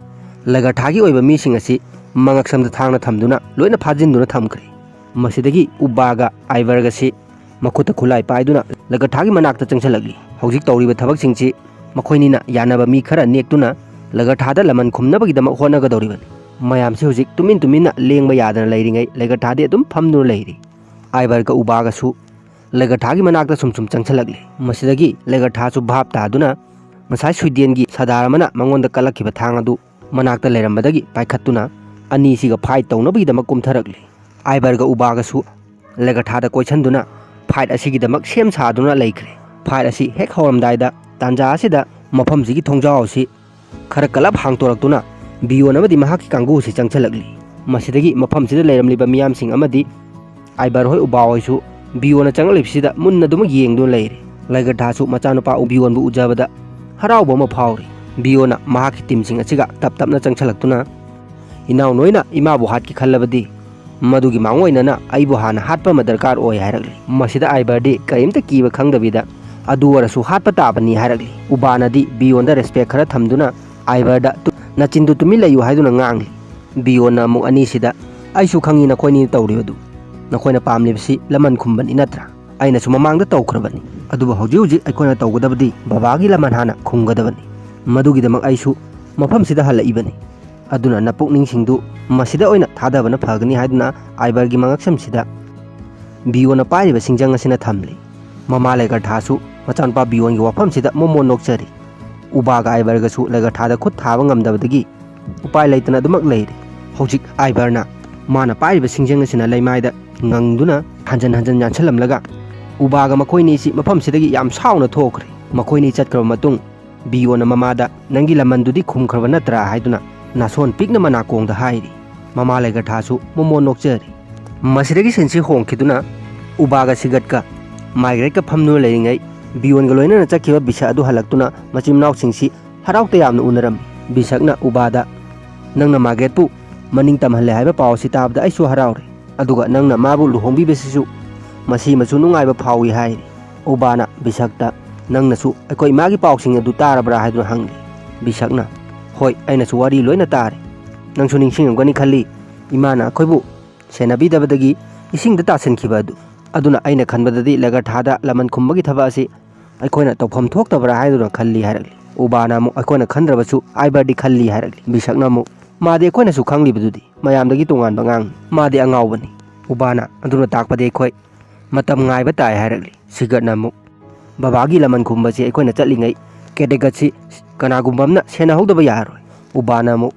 ꯂꯒꯔꯊꯥꯒꯤ ꯑꯣꯏꯕ ꯃꯤꯁꯤꯡ ꯑꯁꯤ ꯃꯉꯛꯁꯝꯗ ꯊꯥꯡꯅ ꯊꯝꯗꯨꯅ ꯂꯣꯏꯅ ꯐꯥꯖꯤꯟꯗꯨꯅ ꯊꯝꯈ꯭ꯔꯦ꯫ ꯃꯁꯤꯗꯒꯤ ꯎꯕꯥꯒ ꯑꯥꯏꯕꯔꯒꯁꯤ ꯃꯈꯨꯠꯇ ꯈꯨꯠꯂꯥꯏ ꯄꯥꯏꯗꯨꯅ ꯂꯒꯔꯊꯥꯒꯤ ꯃꯅꯥꯛꯇ ꯆꯪꯁꯤꯜꯂꯛꯂꯤ꯫ ꯍꯧꯖꯤꯛ ꯇꯧꯔꯤꯕ ꯊꯕꯛꯁꯤꯡꯁꯤ ꯃꯈꯣꯏꯅꯤꯅ ꯌꯥꯅꯕ ꯃꯤ ꯈꯔ ꯅꯦꯛꯇꯨꯅ ꯂꯒꯔꯊꯥꯗ ꯂꯃꯟ ꯈꯨꯝꯅꯕꯒꯤꯗꯃꯛ ꯍꯣꯠꯅꯒꯗꯧꯔꯤꯕꯅꯤ꯫ ꯃꯌꯥꯝꯁꯤ ꯍꯧꯖꯤꯛ ꯇꯨꯃꯤꯟ ꯇꯨꯃꯤꯟꯅ ꯂꯦꯡꯕ ꯌꯥꯗꯅ ꯂꯩꯔꯤꯉꯩ ꯂꯒꯔꯊꯥꯗꯤ ꯑꯗꯨꯝ ꯐꯝꯗꯨꯅ ꯂꯩꯔꯤ꯫ ꯑꯥꯏꯕꯔꯒ ꯎꯕꯥꯒꯁꯨ ꯂꯒꯔꯊꯥꯒꯤ ꯃꯅꯥꯛꯇ ꯁꯨꯝ ꯁꯨꯝ ꯆꯪꯁꯤꯜꯂꯛꯂꯤ꯫ ꯃꯁꯤꯗꯒꯤ ꯂꯒꯔꯊꯥꯁꯨ ꯚꯥꯞ ꯇꯥꯗꯨꯅ ꯉꯁꯥꯏ ꯁ꯭ꯋꯤꯗꯦꯟꯒꯤ ꯁꯔꯗꯥꯔ ꯑꯃꯅ ꯃꯉꯣꯟꯗ ꯀꯜꯂꯛꯈꯤꯕ ꯊꯥꯡ ꯑꯗꯨ ꯃꯅꯥꯛꯇ ꯂꯩꯔꯝꯕꯗꯒꯤ ꯄꯥꯏꯈꯠꯇꯨꯅ ꯑꯅꯤꯁꯤꯒ ꯐꯥꯏꯠ ꯇꯧꯅꯕꯒꯤꯗꯃꯛ ꯀꯨꯝꯊꯔꯛꯂꯤ꯫ ꯑꯥꯏꯕꯔꯒ ꯎꯕꯥꯒꯁꯨ ꯂꯒꯔꯊꯥꯗ ꯀꯣꯏꯁꯟꯗꯨꯅ ꯐꯥꯏꯠ ꯑꯁꯤꯒꯤꯗꯃꯛ ꯁꯦꯝ ꯁꯥꯗꯨꯅ ꯂꯩꯈ꯭ꯔꯦ꯫ ꯐꯥꯏꯠ ꯑꯁꯤ ꯍꯦꯛ ꯍꯧꯔꯝꯗꯥꯏꯗ ꯇꯥꯟꯖꯥ ꯑꯁꯤꯗ ꯃꯐꯝꯁꯤꯒꯤ ꯊꯣꯡꯖꯥꯎ ꯑꯁꯤ ꯈꯔ ꯀꯜꯂꯞ ꯍꯥꯡꯇꯣꯔꯛꯇꯨꯅ ꯕꯤꯌꯣꯟ ꯑꯃꯗꯤ ꯃꯍꯥꯛꯀꯤ ꯀꯥꯡꯕꯨ ꯑꯁꯤ ꯆꯪꯁꯤꯜꯂꯛꯂꯤ꯫ ꯃꯁꯤꯗꯒꯤ ꯃꯐꯝꯁꯤꯗ ꯂꯩꯔꯝꯂꯤꯕ ꯃꯤꯌꯥꯝꯁꯤꯡ ꯑꯃꯗꯤ ꯑꯥꯏꯕꯔ ꯍꯣꯏ, ꯎꯕꯥ ꯍꯣꯏꯁꯨ ꯕꯤꯌꯣꯟꯅ ꯆꯪꯂꯛꯂꯤꯕꯁꯤꯗ ꯃꯨꯟꯅ ꯑꯗꯨꯃꯛ ꯌꯦꯡꯗꯨꯅ ꯂꯩꯔꯦ꯫ ꯂꯒꯔꯊꯥꯁꯨ ꯃꯆꯥꯅꯨꯄꯥ ꯕꯤꯌꯣꯟꯕꯨ ꯎꯖꯕꯗ ꯍꯔꯥꯎꯕ ꯑꯃ ꯐꯥꯎꯔꯤ꯫ ꯕꯤꯌꯣꯟꯅ ꯃꯍꯥꯛꯀꯤ ꯇꯤꯝꯁꯤꯡ ꯑꯁꯤꯒ ꯇꯞ ꯇꯞꯅ ꯆꯪꯁꯤꯜꯂꯛꯇꯨꯅ, "ꯏꯅꯥꯎ ꯅꯣꯏꯅ ꯏꯃꯥꯕꯨ ꯍꯥꯠꯀꯦ ꯈꯜꯂꯕꯗꯤ ꯃꯗꯨꯒꯤ ꯃꯥꯡꯑꯣꯏꯅꯅ ꯑꯩꯕꯨ ꯍꯥꯟꯅ ꯍꯥꯠꯄ ꯑꯃ ꯗꯔꯀꯥꯔ ꯑꯣꯏ" ꯍꯥꯏꯔꯛꯂꯤ꯫ ꯃꯁꯤꯗ ꯑꯥꯏꯕꯔꯗꯤ ꯀꯔꯤꯝꯇ ꯀꯤꯕ ꯈꯪꯗꯕꯤꯗ, "ꯑꯗꯨ ꯑꯣꯏꯔꯁꯨ ꯍꯥꯠꯄ ꯇꯥꯕꯅꯤ" ꯍꯥꯏꯔꯛꯂꯤ꯫ ꯎꯕꯥꯅꯗꯤ ꯕꯤꯌꯣꯟꯗ ꯔꯦꯁꯄꯦꯛ ꯈꯔ ꯊꯝꯗꯨꯅ ꯑꯥꯏꯕꯔꯗ, "ꯇꯨ-, ꯅꯆꯤꯟꯗꯨ ꯇꯨꯃꯤꯟ ꯂꯩꯌꯨ" ꯍꯥꯏꯗꯨꯅ ꯉꯥꯡꯂꯤ꯫ ꯕꯤꯌꯣꯟꯅ ꯑꯃꯨꯛ ꯑꯅꯤꯁꯤꯗ, "ꯑꯩꯁꯨ ꯈꯪꯉꯤ ꯅꯈꯣꯏꯅꯤ ꯇꯧꯔꯤꯕꯗꯨ꯫ ꯅꯈꯣꯏꯅ ꯄꯥꯝꯂꯤꯕꯁꯤ ꯂꯃꯟ ꯈꯨꯝꯕꯅꯤ ꯅꯠꯇ꯭ꯔꯥ? ꯑꯩꯅꯁꯨ ꯃꯃꯥꯡꯗ ꯇꯧꯈ꯭ꯔꯕꯅꯤ꯫ ꯑꯗꯨꯕꯨ ꯍꯧꯖꯤꯛ ꯍꯧꯖꯤꯛ ꯑꯩꯈꯣꯏꯅ ꯇꯧꯒꯗꯕꯗꯤ ꯕꯕꯥꯒꯤ ꯂꯃꯟ ꯍꯥꯟꯅ ꯈꯨꯝꯒꯗꯕꯅꯤ꯫ ꯃꯗꯨꯒꯤꯗꯃꯛ ꯑꯩꯁꯨ ꯃꯐꯝꯁꯤꯗ ꯍꯜꯂꯛꯏꯕꯅꯤ꯫ ꯑꯗꯨꯅ ꯅꯄꯨꯛꯅꯤꯡꯁꯤꯡꯗꯨ ꯃꯁꯤꯗ ꯑꯣꯏꯅ ꯊꯥꯗꯕꯅ ꯐꯒꯅꯤ" ꯍꯥꯏꯗꯨꯅ ꯑꯥꯏꯕꯔꯒꯤ ꯃꯉꯛꯁꯝꯁꯤꯗ ꯕꯤꯌꯣꯟꯅ ꯄꯥꯏꯔꯤꯕ ꯁꯤꯡꯖꯪ ꯑꯁꯤꯅ ꯊꯝꯂꯤ꯫ ꯃꯃꯥ ꯂꯒꯔꯊꯥꯁꯨ ꯃꯆꯥꯅꯨꯄꯥ ꯕꯤꯌꯣꯟꯒꯤ ꯋꯥꯐꯝꯁꯤꯗ ꯃꯣꯃꯣꯟ ꯅꯣꯛꯆꯔꯤ꯫ ꯎꯕꯥꯒ ꯑꯥꯏꯕꯔꯒꯁꯨ ꯂꯒꯔꯊꯥꯗ ꯈꯨꯠ ꯊꯥꯕ ꯉꯝꯗꯕꯗꯒꯤ ꯎꯄꯥꯏ ꯂꯩꯇꯅ ꯑꯗꯨꯃꯛ ꯂꯩꯔꯤ꯫ ꯍꯧꯖꯤꯛ ꯑꯥꯏꯕꯔꯅ ꯃꯥꯅ ꯄꯥꯏꯔꯤꯕ ꯁꯤꯡꯖꯪ ꯑꯁꯤꯅ ꯂꯩꯃꯥꯏꯗ ꯉꯪꯗꯨꯅ ꯍꯟꯖꯟ ꯍꯟꯖꯟ ꯌꯥꯟꯁꯤꯜꯂꯝꯂꯒ ꯎꯕꯥꯒ ꯃꯈꯣꯏꯅꯤꯁꯤ ꯃꯐꯝꯁꯤꯗꯒꯤ ꯌꯥꯝ ꯁꯥꯎꯅ ꯊꯣꯛꯈ꯭ꯔꯦ꯫ ꯃꯈꯣꯏꯅꯤ ꯆꯠꯈ꯭ꯔꯕ ꯃꯇꯨꯡ ꯕꯤꯌꯣꯟꯅ ꯃꯃꯥꯗ, "ꯅꯪꯒꯤ ꯂꯃꯟꯗꯨꯗꯤ ꯈꯨꯝꯈ꯭ꯔꯕ ꯅꯠꯇ꯭ꯔꯥ?" ꯍꯥꯏꯗꯨꯅ ꯅꯥꯁꯣꯟ ꯄꯤꯛꯅ ꯃꯅꯥꯀꯣꯡꯗ ꯍꯥꯏꯔꯤ꯫ ꯃꯃꯥ ꯂꯒꯔꯊꯥꯁꯨ ꯃꯣꯃꯣꯟ ꯅꯣꯛꯆꯔꯤ꯫ ꯃꯁꯤꯗꯒꯤ ꯁꯤꯟꯁꯤ ꯍꯣꯡꯈꯤꯗꯨꯅ ꯎꯕꯥꯒ ꯁꯤꯒꯠꯀ ꯃꯥꯏꯒ꯭ꯔꯦꯠꯀ ꯐꯝꯗꯨꯅ ꯂꯩꯔꯤꯉꯩ ꯕꯤꯌꯣꯟꯒ ꯂꯣꯏꯅꯅ ꯆꯠꯈꯤꯕ ꯕꯤꯁꯥ ꯑꯗꯨ ꯍꯜꯂꯛꯇꯨꯅ ꯃꯆꯤꯟ ꯃꯅꯥꯎꯁꯤꯡꯁꯤ ꯍꯔꯥꯎ ꯇꯌꯥꯝꯅ ꯎꯅꯔꯝꯃꯤ꯫ ꯕꯤꯁꯛꯅ ꯎꯕꯥꯗ, "ꯅꯪꯅ ꯃꯥꯒꯦꯠꯄꯨ ꯃꯅꯤꯡ ꯇꯝꯍꯜꯂꯦ ꯍꯥꯏꯕ ꯄꯥꯎ ꯑꯁꯤ ꯇꯥꯕꯗ ꯑꯩꯁꯨ ꯍꯔꯥꯎꯔꯦ, ꯑꯗꯨꯒ ꯅꯪꯅ ꯃꯥꯕꯨ ꯂꯨꯍꯣꯡꯕꯤꯕꯁꯤꯁꯨ ꯃꯁꯤꯃꯁꯨ ꯅꯨꯡꯉꯥꯏꯕ ꯐꯥꯎꯏ" ꯍꯥꯏꯔꯤ꯫ ꯎꯕꯥꯅ ꯕꯤꯁꯛꯇ, "ꯅꯪꯅꯁꯨ ꯑꯩꯈꯣꯏ ꯏꯃꯥꯒꯤ ꯄꯥꯎꯁꯤꯡ ꯑꯗꯨ ꯇꯥꯔꯕ꯭ꯔꯥ?" ꯍꯥꯏꯗꯨꯅ ꯍꯪꯂꯤ꯫ ꯕꯤꯁꯛꯅ, "ꯍꯣꯏ, ꯑꯩꯅꯁꯨ ꯋꯥꯔꯤ ꯂꯣꯏꯅ ꯇꯥꯔꯦ꯫ ꯅꯪꯁꯨ ꯅꯤꯡꯁꯤꯡꯉꯝꯒꯅꯤ ꯈꯜꯂꯤ, ꯏꯃꯥꯅ ꯑꯩꯈꯣꯏꯕꯨ ꯁꯦꯟꯅꯕꯤꯗꯕꯗꯒꯤ ꯏꯁꯤꯡꯗ ꯇꯥꯁꯤꯟꯈꯤꯕ ꯑꯗꯨ꯫ ꯑꯗꯨꯅ ꯑꯩꯅ ꯈꯟꯕꯗꯗꯤ ꯂꯦꯒꯔꯊꯥꯗ ꯂꯃꯟ ꯈꯨꯝꯕꯒꯤ ꯊꯕꯛ ꯑꯁꯤ ꯑꯩꯈꯣꯏꯅ ꯇꯧꯐꯝ ꯊꯣꯛꯇꯕ꯭ꯔꯥ ꯍꯥꯏꯗꯨꯅ ꯈꯜꯂꯤ" ꯍꯥꯏꯔꯛꯂꯤ꯫ ꯎꯕꯥꯅ ꯑꯃꯨꯛ, "ꯑꯩꯈꯣꯏꯅ ꯈꯟꯗ꯭ꯔꯕꯁꯨ ꯑꯥꯏꯕꯔꯗꯤ ꯈꯜꯂꯤ" ꯍꯥꯏꯔꯛꯂꯤ꯫ ꯕꯤꯁꯛꯅ ꯑꯃꯨꯛ, "ꯃꯥꯗꯤ ꯑꯩꯈꯣꯏꯅꯁꯨ ꯈꯪꯂꯤꯕꯗꯨꯗꯤ, ꯃꯌꯥꯝꯗꯒꯤ ꯇꯣꯉꯥꯟꯕ ꯑꯉꯥꯡꯅꯤ꯫ ꯃꯥꯗꯤ ꯑꯉꯥꯎꯕꯅꯤ"꯫ ꯎꯕꯥꯅ, "ꯑꯗꯨꯅ ꯇꯥꯛꯄꯗꯤ ꯑꯩꯈꯣꯏ ꯃꯇꯝ ꯉꯥꯏꯕ ꯇꯥꯏ" ꯍꯥꯏꯔꯛꯂꯤ꯫ ꯁꯤꯒꯠꯅ ꯑꯃꯨꯛ, "ꯕꯕꯥꯒꯤ ꯂꯃꯟ ꯈꯨꯝꯕꯁꯤ ꯑꯩꯈꯣꯏꯅ ꯆꯠꯂꯤꯉꯩ ꯀꯦꯇꯦꯒꯠꯁꯤ ꯀꯅꯥꯒꯨꯝꯕ ꯑꯃꯅ ꯁꯦꯟꯅꯍꯧꯗꯕ ꯌꯥꯔꯔꯣꯏ"꯫ ꯎꯕꯥꯅ ꯑꯃꯨꯛ,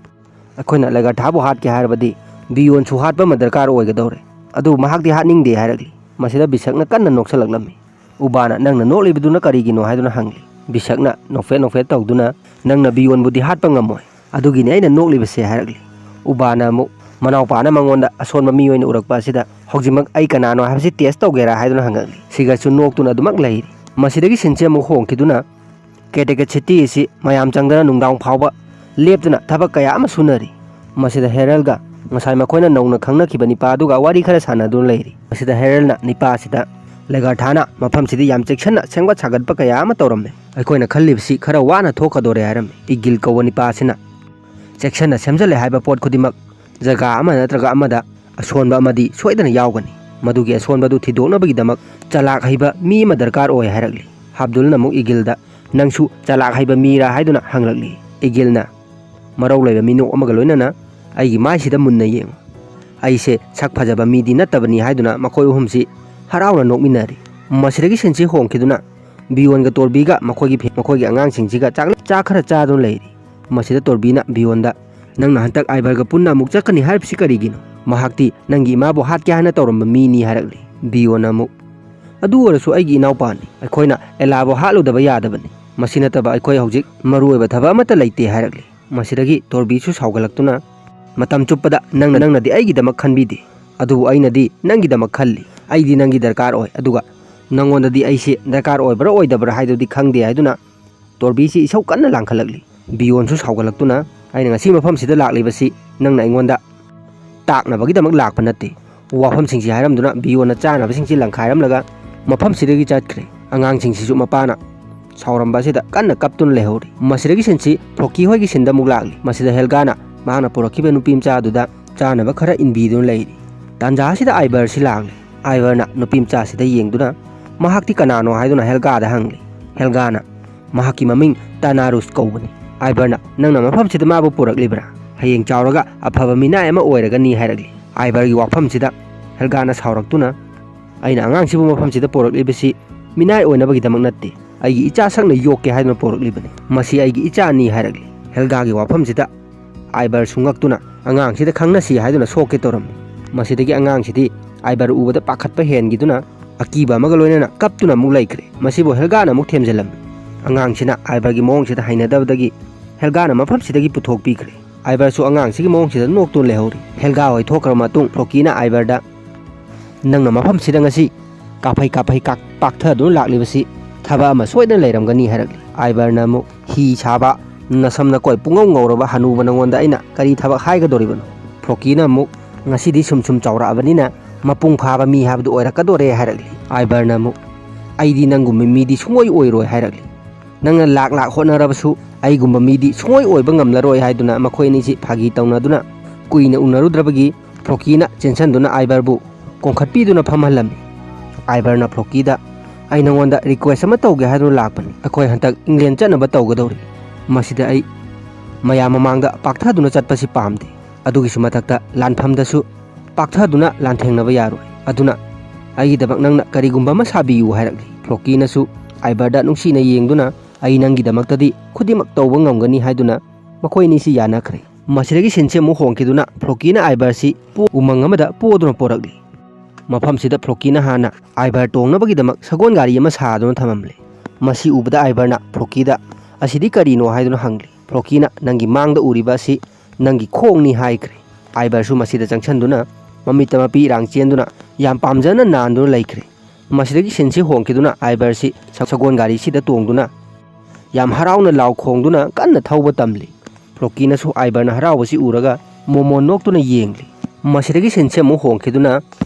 "ꯑꯩꯈꯣꯏꯅ ꯂꯦꯒꯔꯊꯥꯕꯨ ꯍꯥꯠꯀꯦ ꯍꯥꯏꯔꯕꯗꯤ ꯕꯤꯌꯣꯟꯁꯨ ꯍꯥꯠꯄ ꯑꯃ ꯗꯔꯀꯥꯔ ꯑꯣꯏꯒꯗꯧꯔꯦ, ꯑꯗꯨꯕꯨ ꯃꯍꯥꯛꯇꯤ ꯍꯥꯠꯅꯤꯡꯗꯦ" ꯍꯥꯏꯔꯛꯂꯤ꯫ ꯃꯁꯤꯗ ꯕꯤꯁꯛꯅ ꯀꯟꯅ ꯅꯣꯛꯁꯜꯂꯛꯂꯝꯃꯤ꯫ ꯎꯕꯥꯅ, "ꯅꯪꯅ ꯅꯣꯛꯂꯤꯕꯗꯨꯅ ꯀꯔꯤꯒꯤꯅꯣ?" ꯍꯥꯏꯗꯨꯅ ꯍꯪꯂꯤ꯫ ꯕꯤꯁꯛꯅ ꯅꯣꯛꯐꯦꯠ ꯅꯣꯛꯐꯦꯠ ꯇꯧꯗꯨꯅ, "ꯅꯪꯅ ꯕꯤꯌꯣꯟꯕꯨꯗꯤ ꯍꯥꯠꯄ ꯉꯝꯃꯣꯏ, ꯑꯗꯨꯒꯤꯅꯤ ꯑꯩꯅ ꯅꯣꯛꯂꯤꯕꯁꯦ" ꯍꯥꯏꯔꯛꯂꯤ꯫ ꯎꯕꯥꯅ ꯑꯃꯨꯛ, "ꯃꯅꯥꯎꯄꯥꯅ ꯃꯉꯣꯟꯗ ꯑꯁꯣꯟꯕ ꯃꯤ ꯑꯣꯏꯅ ꯎꯔꯛꯄ ꯑꯁꯤꯗ ꯍꯧꯖꯤꯛꯃꯛ ꯑꯩ ꯀꯅꯥꯅꯣ ꯍꯥꯏꯕꯁꯤ ꯇꯦꯁ ꯇꯧꯒꯦꯔꯥ?" ꯍꯥꯏꯗꯨꯅ ꯍꯪꯉꯛꯂꯤ꯫ ꯁꯤꯒꯠꯁꯨ ꯅꯣꯛꯇꯨꯅ ꯑꯗꯨꯃꯛ ꯂꯩꯔꯤ꯫ ꯃꯁꯤꯗꯒꯤ ꯁꯤꯟꯁꯦ ꯑꯃꯨꯛ ꯍꯣꯡꯈꯤꯗꯨꯅ ꯀꯦꯇꯦꯒꯠ ꯁꯤꯇꯤ ꯑꯁꯤ ꯃꯌꯥꯝ ꯆꯪꯗꯅ ꯅꯨꯡꯗꯥꯡ ꯐꯥꯎꯕ ꯂꯦꯞꯇꯅ ꯊꯕꯛ ꯀꯌꯥ ꯑꯃ ꯁꯨꯅꯔꯤ꯫ ꯃꯁꯤꯗ ꯍꯦꯔꯜꯒ ꯉꯁꯥꯏ ꯃꯈꯣꯏꯅ ꯅꯧꯅ ꯈꯪꯅꯈꯤꯕ ꯅꯤꯄꯥ ꯑꯗꯨꯒ ꯋꯥꯔꯤ ꯈꯔ ꯁꯥꯟꯅꯗꯨꯅ ꯂꯩꯔꯤ꯫ ꯃꯁꯤꯗ ꯍꯦꯔꯜꯅ ꯅꯤꯄꯥ ꯑꯁꯤꯗ, "ꯂꯦꯒꯥꯔꯊꯥꯅ ꯃꯐꯝꯁꯤꯗ ꯌꯥꯝ ꯆꯦꯛꯁꯤꯟꯅ ꯁꯦꯝꯒꯠ ꯁꯥꯒꯠꯄ ꯀꯌꯥ ꯑꯃ ꯇꯧꯔꯝꯃꯦ꯫ ꯑꯩꯈꯣꯏꯅ ꯈꯜꯂꯤꯕꯁꯤ ꯈꯔ ꯋꯥꯅ ꯊꯣꯛꯀꯗꯣꯔꯦ" ꯍꯥꯏꯔꯝꯃꯤ꯫ ꯏꯒꯤꯜ ꯀꯧꯕ ꯅꯤꯄꯥ ꯑꯁꯤꯅ, "ꯆꯦꯛꯁꯤꯟꯅ ꯁꯦꯝꯖꯤꯜꯂꯦ ꯍꯥꯏꯕ ꯄꯣꯠ ꯈꯨꯗꯤꯡꯃꯛ ꯖꯒꯥ ꯑꯃ ꯅꯠꯇ꯭ꯔꯒ ꯑꯃꯗ ꯑꯁꯣꯟꯕ ꯑꯃꯗꯤ ꯁꯣꯏꯗꯅ ꯌꯥꯎꯒꯅꯤ꯫ ꯃꯗꯨꯒꯤ ꯑꯁꯣꯟꯕꯗꯨ ꯊꯤꯗꯣꯛꯅꯕꯒꯤꯗꯃꯛ ꯆꯂꯥꯛ ꯍꯩꯕ ꯃꯤ ꯑꯃ ꯗꯔꯀꯥꯔ ꯑꯣꯏ" ꯍꯥꯏꯔꯛꯂꯤ꯫ ꯍꯥꯕꯗꯨꯜꯅ ꯑꯃꯨꯛ ꯏꯒꯤꯜꯗ, "ꯅꯪꯁꯨ ꯆꯂꯥꯛ ꯍꯩꯕ ꯃꯤꯔꯥ?" ꯍꯥꯏꯗꯨꯅ ꯍꯪꯂꯛꯂꯤ꯫ ꯏꯒꯤꯜꯅ ꯃꯔꯧ ꯂꯩꯕ ꯃꯤꯅꯣꯛ ꯑꯃꯒ ꯂꯣꯏꯅꯅ, "ꯑꯩꯒꯤ ꯃꯥꯏꯁꯤꯗ ꯃꯨꯟꯅ ꯌꯦꯡꯉꯨ꯫ ꯑꯩꯁꯦ ꯁꯛ ꯐꯖꯕ ꯃꯤꯗꯤ ꯅꯠꯇꯕꯅꯤ" ꯍꯥꯏꯗꯨꯅ ꯃꯈꯣꯏ ꯑꯍꯨꯝꯁꯤ ꯍꯔꯥꯎꯅ ꯅꯣꯛꯃꯤꯟꯅꯔꯤ꯫ ꯃꯁꯤꯗꯒꯤ ꯁꯤꯟꯁꯤ ꯍꯣꯡꯈꯤꯗꯨꯅ ꯕꯤꯌꯣꯟꯒ ꯇꯣꯔꯕꯤꯒ ꯃꯈꯣꯏꯒꯤ ꯐꯦ-, ꯃꯈꯣꯏꯒꯤ ꯑꯉꯥꯡꯁꯤꯡꯁꯤꯒ ꯆꯥꯛ, ꯆꯥꯛ ꯈꯔ ꯆꯥꯗꯨꯅ ꯂꯩꯔꯤ꯫ ꯃꯁꯤꯗ ꯇꯣꯔꯕꯤꯅ ꯕꯤꯌꯣꯟꯗ, "ꯅꯪꯅ ꯍꯟꯗꯛ ꯑꯥꯏꯚꯔꯒ ꯄꯨꯟꯅ ꯑꯃꯨꯛ ꯆꯠꯀꯅꯤ ꯍꯥꯏꯔꯤꯕꯁꯤ ꯀꯔꯤꯒꯤꯅꯣ? ꯃꯍꯥꯛꯇꯤ ꯅꯪꯒꯤ ꯏꯃꯥꯕꯨ ꯍꯥꯠꯀꯦ ꯍꯥꯏꯅ ꯇꯧꯔꯝꯕ ꯃꯤꯅꯤ" ꯍꯥꯏꯔꯛꯂꯤ꯫ ꯕꯤꯌꯣꯟꯅ ꯑꯃꯨꯛ, "ꯑꯗꯨ ꯑꯣꯏꯔꯁꯨ ꯑꯩꯒꯤ ꯏꯅꯥꯎꯄꯥꯅꯤ꯫ ꯑꯩꯈꯣꯏꯅ ꯑꯦꯂꯥꯕꯨ ꯍꯥꯠꯂꯨꯗꯕ ꯌꯥꯗꯕꯅꯤ꯫ ꯃꯁꯤ ꯅꯠꯇꯕ ꯑꯩꯈꯣꯏ ꯍꯧꯖꯤꯛ ꯃꯔꯨꯑꯣꯏꯕ ꯊꯕꯛ ꯑꯃꯠꯇ ꯂꯩꯇꯦ" ꯍꯥꯏꯔꯛꯂꯤ꯫ ꯃꯁꯤꯗꯒꯤ ꯇꯣꯔꯕꯤꯁꯨ ꯁꯥꯎꯒꯠꯂꯛꯇꯨꯅ, "ꯃꯇꯝ ꯆꯨꯞꯄꯗ ꯅꯪꯅ, ꯅꯪꯅꯗꯤ ꯑꯩꯒꯤꯗꯃꯛ ꯈꯟꯕꯤꯗꯦ꯫ ꯑꯗꯨꯕꯨ ꯑꯩꯅꯗꯤ ꯅꯪꯒꯤꯗꯃꯛ ꯈꯜꯂꯤ꯫ ꯑꯩꯗꯤ ꯅꯪꯒꯤ ꯗꯔꯀꯥꯔ ꯑꯣꯏ꯫ ꯑꯗꯨꯒ ꯅꯪꯉꯣꯟꯗꯗꯤ ꯑꯩꯁꯤ ꯗꯔꯀꯥꯔ ꯑꯣꯏꯕ꯭ꯔꯥ ꯑꯣꯏꯗꯕ꯭ꯔꯥ ꯍꯥꯏꯗꯨꯗꯤ ꯈꯪꯗꯦ" ꯍꯥꯏꯗꯨꯅ ꯇꯣꯔꯕꯤꯁꯤ ꯏꯁꯧ ꯀꯟꯅ ꯂꯥꯡꯈꯠꯂꯛꯂꯤ꯫ ꯕꯤꯌꯣꯟꯁꯨ ꯁꯥꯎꯒꯠꯂꯛꯇꯨꯅ, "ꯑꯩꯅ ꯉꯁꯤ ꯃꯐꯝꯁꯤꯗ ꯂꯥꯛꯂꯤꯕꯁꯤ ꯅꯪꯅ ꯑꯩꯉꯣꯟꯗ ꯇꯥꯛꯅꯕꯒꯤꯗꯃꯛ ꯂꯥꯛꯄ ꯅꯠꯇꯦ" ꯋꯥꯐꯝꯁꯤꯡꯁꯤ ꯍꯥꯏꯔꯝꯗꯨꯅ ꯕꯤꯌꯣꯟꯅ ꯆꯥꯅꯕꯁꯤꯡꯁꯤ ꯂꯪꯈꯥꯏꯔꯝꯂꯒ ꯃꯐꯝꯁꯤꯗꯒꯤ ꯆꯠꯈ꯭ꯔꯦ꯫ ꯑꯉꯥꯡꯁꯤꯡꯁꯤꯁꯨ ꯃꯄꯥꯅ ꯁꯥꯎꯔꯝꯕ ꯑꯁꯤꯗ ꯀꯟꯅ ꯀꯞꯇꯨꯅ ꯂꯩꯍꯧꯔꯤ꯫ ꯃꯁꯤꯗꯒꯤ ꯁꯤꯟꯁꯤ ꯐ꯭ꯂꯣꯀꯤ ꯍꯣꯏꯒꯤ ꯁꯤꯟꯗ ꯑꯃꯨꯛ ꯂꯥꯛꯂꯤ꯫ ꯃꯁꯤꯗ ꯍꯦꯜꯒꯥꯅ ꯃꯍꯥꯛꯅ ꯄꯨꯔꯛꯈꯤꯕ ꯅꯨꯄꯤ ꯃꯆꯥ ꯑꯗꯨꯗ ꯆꯥꯅꯕ ꯈꯔ ꯏꯟꯕꯤꯗꯨꯅ ꯂꯩꯔꯤ꯫ ꯇꯥꯟꯖꯥ ꯑꯁꯤꯗ ꯑꯥꯏꯕꯔꯁꯤ ꯂꯥꯛꯂꯤ꯫ ꯑꯥꯏꯕꯔꯅ ꯅꯨꯄꯤ ꯃꯆꯥꯁꯤꯗ ꯌꯦꯡꯗꯨꯅ, "ꯃꯍꯥꯛꯇꯤ ꯀꯅꯥꯅꯣ?" ꯍꯥꯏꯗꯨꯅ ꯍꯦꯜꯒꯥꯗ ꯍꯪꯂꯤ꯫ ꯍꯦꯜꯒꯥꯅ, "ꯃꯍꯥꯛꯀꯤ ꯃꯃꯤꯡ ꯇꯥꯅꯥꯔꯨꯁ ꯀꯧꯕꯅꯤ꯫" ꯑꯥꯏꯕꯔꯅ, "ꯅꯪꯅ ꯃꯐꯝꯁꯤꯗ ꯃꯥꯕꯨ ꯄꯨꯔꯛꯂꯤꯕ꯭ꯔꯥ? ꯍꯌꯦꯡ ꯆꯥꯎꯔꯒ ꯑꯐꯕ ꯃꯤꯅꯥꯏ ꯑꯃ ꯑꯣꯏꯔꯒꯅꯤ" ꯍꯥꯏꯔꯛꯂꯤ꯫ ꯑꯥꯏꯕꯔꯒꯤ ꯋꯥꯐꯝꯁꯤꯗ ꯍꯦꯜꯒꯥꯅ ꯁꯥꯎꯔꯛꯇꯨꯅ, "ꯑꯩꯅ ꯑꯉꯥꯡꯁꯤꯕꯨ ꯃꯐꯝꯁꯤꯗ ꯄꯨꯔꯛꯂꯤꯕꯁꯤ ꯃꯤꯅꯥꯏ ꯑꯣꯏꯅꯕꯒꯤꯗꯃꯛ ꯅꯠꯇꯦ, ꯑꯩꯒꯤ ꯏꯆꯥ ꯁꯛꯅ ꯌꯣꯛꯀꯦ ꯍꯥꯏꯗꯨꯅ ꯄꯨꯔꯛꯂꯤꯕꯅꯤ꯫ ꯃꯁꯤ ꯑꯩꯒꯤ ꯏꯆꯥꯅꯤ" ꯍꯥꯏꯔꯛꯂꯤ꯫ ꯍꯦꯜꯒꯥꯒꯤ ꯋꯥꯐꯝꯁꯤꯗ ꯑꯥꯏꯕꯔꯁꯨ ꯉꯛꯇꯨꯅ ꯑꯉꯥꯡꯁꯤꯗ ꯈꯪꯅꯁꯤ ꯍꯥꯏꯗꯨꯅ ꯁꯣꯛꯀꯦ ꯇꯧꯔꯝꯃꯤ꯫ ꯃꯁꯤꯗꯒꯤ ꯑꯉꯥꯡꯁꯤꯗꯤ ꯑꯥꯏꯕꯔ ꯎꯕꯗ ꯄꯥꯈꯠꯄ ꯍꯦꯟꯈꯤꯗꯨꯅ ꯑꯀꯤꯕ ꯑꯃꯒ ꯂꯣꯏꯅꯅ ꯀꯞꯇꯨꯅ ꯑꯃꯨꯛ ꯂꯩꯈ꯭ꯔꯦ꯫ ꯃꯁꯤꯕꯨ ꯍꯦꯜꯒꯥꯅ ꯑꯃꯨꯛ ꯊꯦꯝꯖꯤꯜꯂꯝꯃꯤ꯫ ꯑꯉꯥꯡꯁꯤꯅ ꯑꯥꯏꯕꯔꯒꯤ ꯃꯑꯣꯡꯁꯤꯗ ꯍꯩꯅꯗꯕꯗꯒꯤ ꯍꯦꯜꯒꯥꯅ ꯃꯐꯝꯁꯤꯗꯒꯤ ꯄꯨꯊꯣꯛꯄꯤꯈ꯭ꯔꯦ꯫ ꯑꯥꯏꯕꯔꯁꯨ ꯑꯉꯥꯡꯁꯤꯒꯤ ꯃꯑꯣꯡꯁꯤꯗ ꯅꯣꯛꯇꯨꯅ ꯂꯩꯍꯧꯔꯤ꯫ ꯍꯦꯜꯒꯥ ꯍꯣꯏ ꯊꯣꯛꯈ꯭ꯔꯕ ꯃꯇꯨꯡ ꯐ꯭ꯂꯣꯀꯤꯅ ꯑꯥꯏꯕꯔꯗ, "ꯅꯪꯅ ꯃꯐꯝꯁꯤꯗ ꯉꯁꯤ ꯀꯥꯐꯩ ꯀꯥꯐꯩ ꯀꯥꯛ-, ꯄꯥꯛꯊꯗꯨꯅ ꯂꯥꯛꯂꯤꯕꯁꯤ ꯊꯕꯛ ꯑꯃ ꯁꯣꯏꯗꯅ ꯂꯩꯔꯝꯒꯅꯤ" ꯍꯥꯏꯔꯛꯂꯤ꯫ ꯑꯥꯏꯕꯔꯅ ꯑꯃꯨꯛ, "ꯍꯤ ꯁꯥꯕ, ꯅꯁꯝ ꯅꯀꯣꯏ ꯄꯨꯡꯉꯧ ꯉꯧꯔꯕ ꯍꯅꯨꯕ ꯅꯉꯣꯟꯗ ꯑꯩꯅ ꯀꯔꯤ ꯊꯕꯛ ꯍꯥꯏꯒꯗꯧꯔꯤꯕꯅꯣ?" ꯐ꯭ꯂꯣꯀꯤꯅ ꯑꯃꯨꯛ, "ꯉꯁꯤꯗꯤ ꯁꯨꯝ ꯁꯨꯝ ꯆꯥꯎꯔꯛꯑꯕꯅꯤꯅ ꯃꯄꯨꯡ ꯐꯥꯕ ꯃꯤ ꯍꯥꯏꯕꯗꯨ ꯑꯣꯏꯔꯛꯀꯗꯣꯔꯦ" ꯍꯥꯏꯔꯛꯂꯤ꯫ ꯑꯥꯏꯕꯔꯅ ꯑꯃꯨꯛ, "ꯑꯩꯗꯤ ꯅꯪꯒꯨꯝꯕ ꯃꯤꯗꯤ ꯁꯨꯡꯑꯣꯏ ꯑꯣꯏꯔꯣꯏ" ꯍꯥꯏꯔꯛꯂꯤ꯫ "ꯅꯪꯅ ꯂꯥꯛ ꯂꯥꯛ ꯍꯣꯠꯅꯔꯕꯁꯨ ꯑꯩꯒꯨꯝꯕ ꯃꯤꯗꯤ ꯁꯨꯡꯑꯣꯏ ꯑꯣꯏꯕ ꯉꯝꯂꯔꯣꯏ" ꯍꯥꯏꯗꯨꯅ ꯃꯈꯣꯏ ꯑꯅꯤꯁꯤ ꯐꯥꯒꯤ ꯇꯧꯅꯗꯨꯅ ꯀꯨꯏꯅ ꯎꯅꯔꯨꯗ꯭ꯔꯕꯒꯤ ꯐ꯭ꯂꯣꯀꯤꯅ ꯆꯦꯟꯁꯤꯟꯗꯨꯅ ꯑꯥꯏꯕꯔꯕꯨ ꯀꯣꯟꯈꯠꯄꯤꯗꯨꯅ ꯐꯝꯍꯜꯂꯝꯃꯤ꯫ ꯑꯥꯏꯕꯔꯅ ꯐ꯭ꯂꯣꯀꯤꯗ, "ꯑꯩ ꯅꯉꯣꯟꯗ ꯔꯤꯀ꯭ꯋꯦꯁ ꯑꯃ ꯇꯧꯒꯦ ꯍꯥꯏꯗꯨꯅ ꯂꯥꯛꯄꯅꯤ꯫ ꯑꯩꯈꯣꯏ ꯍꯟꯗꯛ ꯏꯪꯂꯦꯟ ꯆꯠꯅꯕ ꯇꯧꯒꯗꯧꯔꯤ꯫ ꯃꯁꯤꯗ ꯑꯩ ꯃꯌꯥꯝ ꯃꯃꯥꯡꯗ ꯄꯥꯛꯊꯗꯨꯅ ꯆꯠꯄꯁꯤ ꯄꯥꯝꯗꯦ꯫ ꯑꯗꯨꯒꯤꯁꯨ ꯃꯊꯛꯇ ꯂꯥꯟꯐꯝꯗꯁꯨ ꯄꯥꯛꯊꯗꯨꯅ ꯂꯥꯟꯊꯦꯡꯅꯕ ꯌꯥꯔꯣꯏ꯫ ꯑꯗꯨꯅ ꯑꯩꯒꯤꯗꯃꯛ ꯅꯪꯅ ꯀꯔꯤꯒꯨꯝꯕ ꯑꯃ ꯁꯥꯕꯤꯌꯨ" ꯍꯥꯏꯔꯛꯂꯤ꯫ ꯐ꯭ꯂꯣꯀꯤꯅꯁꯨ ꯑꯥꯏꯕꯔꯗ ꯅꯨꯡꯁꯤꯅ ꯌꯦꯡꯗꯨꯅ, "ꯑꯩ ꯅꯪꯒꯤꯗꯃꯛꯇꯗꯤ ꯈꯨꯗꯤꯡꯃꯛ ꯇꯧꯕ ꯉꯝꯒꯅꯤ" ꯍꯥꯏꯗꯨꯅ ꯃꯈꯣꯏ ꯑꯅꯤꯁꯤ ꯌꯥꯅꯈ꯭ꯔꯦ꯫ ꯃꯁꯤꯗꯒꯤ ꯁꯤꯟꯁꯤ ꯑꯃꯨꯛ ꯍꯣꯡꯈꯤꯗꯨꯅ ꯐ꯭ꯂꯣꯀꯤꯅ ꯑꯥꯏꯕꯔꯁꯤ ꯄꯣ-, ꯎꯃꯪ ꯑꯃꯗ ꯄꯣꯗꯨꯅ ꯄꯣꯔꯛꯂꯤ꯫ ꯃꯐꯝꯁꯤꯗ ꯐ꯭ꯂꯣꯀꯤꯅ ꯍꯥꯟꯅ ꯑꯥꯏꯕꯔ ꯇꯣꯡꯅꯕꯒꯤꯗꯃꯛ ꯁꯒꯣꯜ ꯒꯥꯔꯤ ꯑꯃ ꯁꯥꯗꯨꯅ ꯊꯝꯂꯝꯂꯦ꯫ ꯃꯁꯤ ꯎꯕꯗ ꯑꯥꯏꯕꯔꯅ ꯐ꯭ꯂꯣꯀꯤꯗ, "ꯑꯁꯤꯗꯤ ꯀꯔꯤꯅꯣ?" ꯍꯥꯏꯗꯨꯅ ꯍꯪꯂꯤ꯫ ꯐ꯭ꯂꯣꯀꯤꯅ, "ꯅꯪꯒꯤ ꯃꯥꯡꯗ ꯎꯔꯤꯕ ꯑꯁꯤ ꯅꯪꯒꯤ ꯈꯣꯡꯅꯤ" ꯍꯥꯏꯈ꯭ꯔꯦ꯫ ꯑꯥꯏꯕꯔꯁꯨ ꯃꯁꯤꯗ ꯆꯪꯁꯤꯟꯗꯨꯅ ꯃꯃꯤꯠꯇ ꯃꯄꯤ ꯏꯔꯥꯡ ꯆꯦꯟꯗꯨꯅ ꯌꯥꯝ ꯄꯥꯝꯖꯅ ꯅꯥꯟꯗꯨꯅ ꯂꯩꯈ꯭ꯔꯦ꯫ ꯃꯁꯤꯗꯒꯤ ꯁꯤꯟꯁꯤ ꯍꯣꯡꯈꯤꯗꯨꯅ ꯑꯥꯏꯕꯔꯁꯤ ꯁ-, ꯁꯒꯣꯜ ꯒꯥꯔꯤꯁꯤꯗ ꯇꯣꯡꯗꯨꯅ ꯌꯥꯝ ꯍꯔꯥꯎꯅ ꯂꯥꯎ ꯈꯣꯡꯗꯨꯅ ꯀꯟꯅ ꯊꯧꯕ ꯇꯝꯂꯤ꯫ ꯐ꯭ꯂꯣꯀꯤꯅꯁꯨ ꯑꯥꯏꯕꯔꯅ ꯍꯔꯥꯎꯕꯁꯤ ꯎꯔꯒ ꯃꯣꯃꯣꯟ ꯅꯣꯛꯇꯨꯅ ꯌꯦꯡꯂꯤ꯫ ꯃꯁꯤꯗꯒꯤ ꯁꯤꯟꯁꯦ ꯑꯃꯨꯛ ꯍꯣꯡꯈꯤꯗꯨꯅ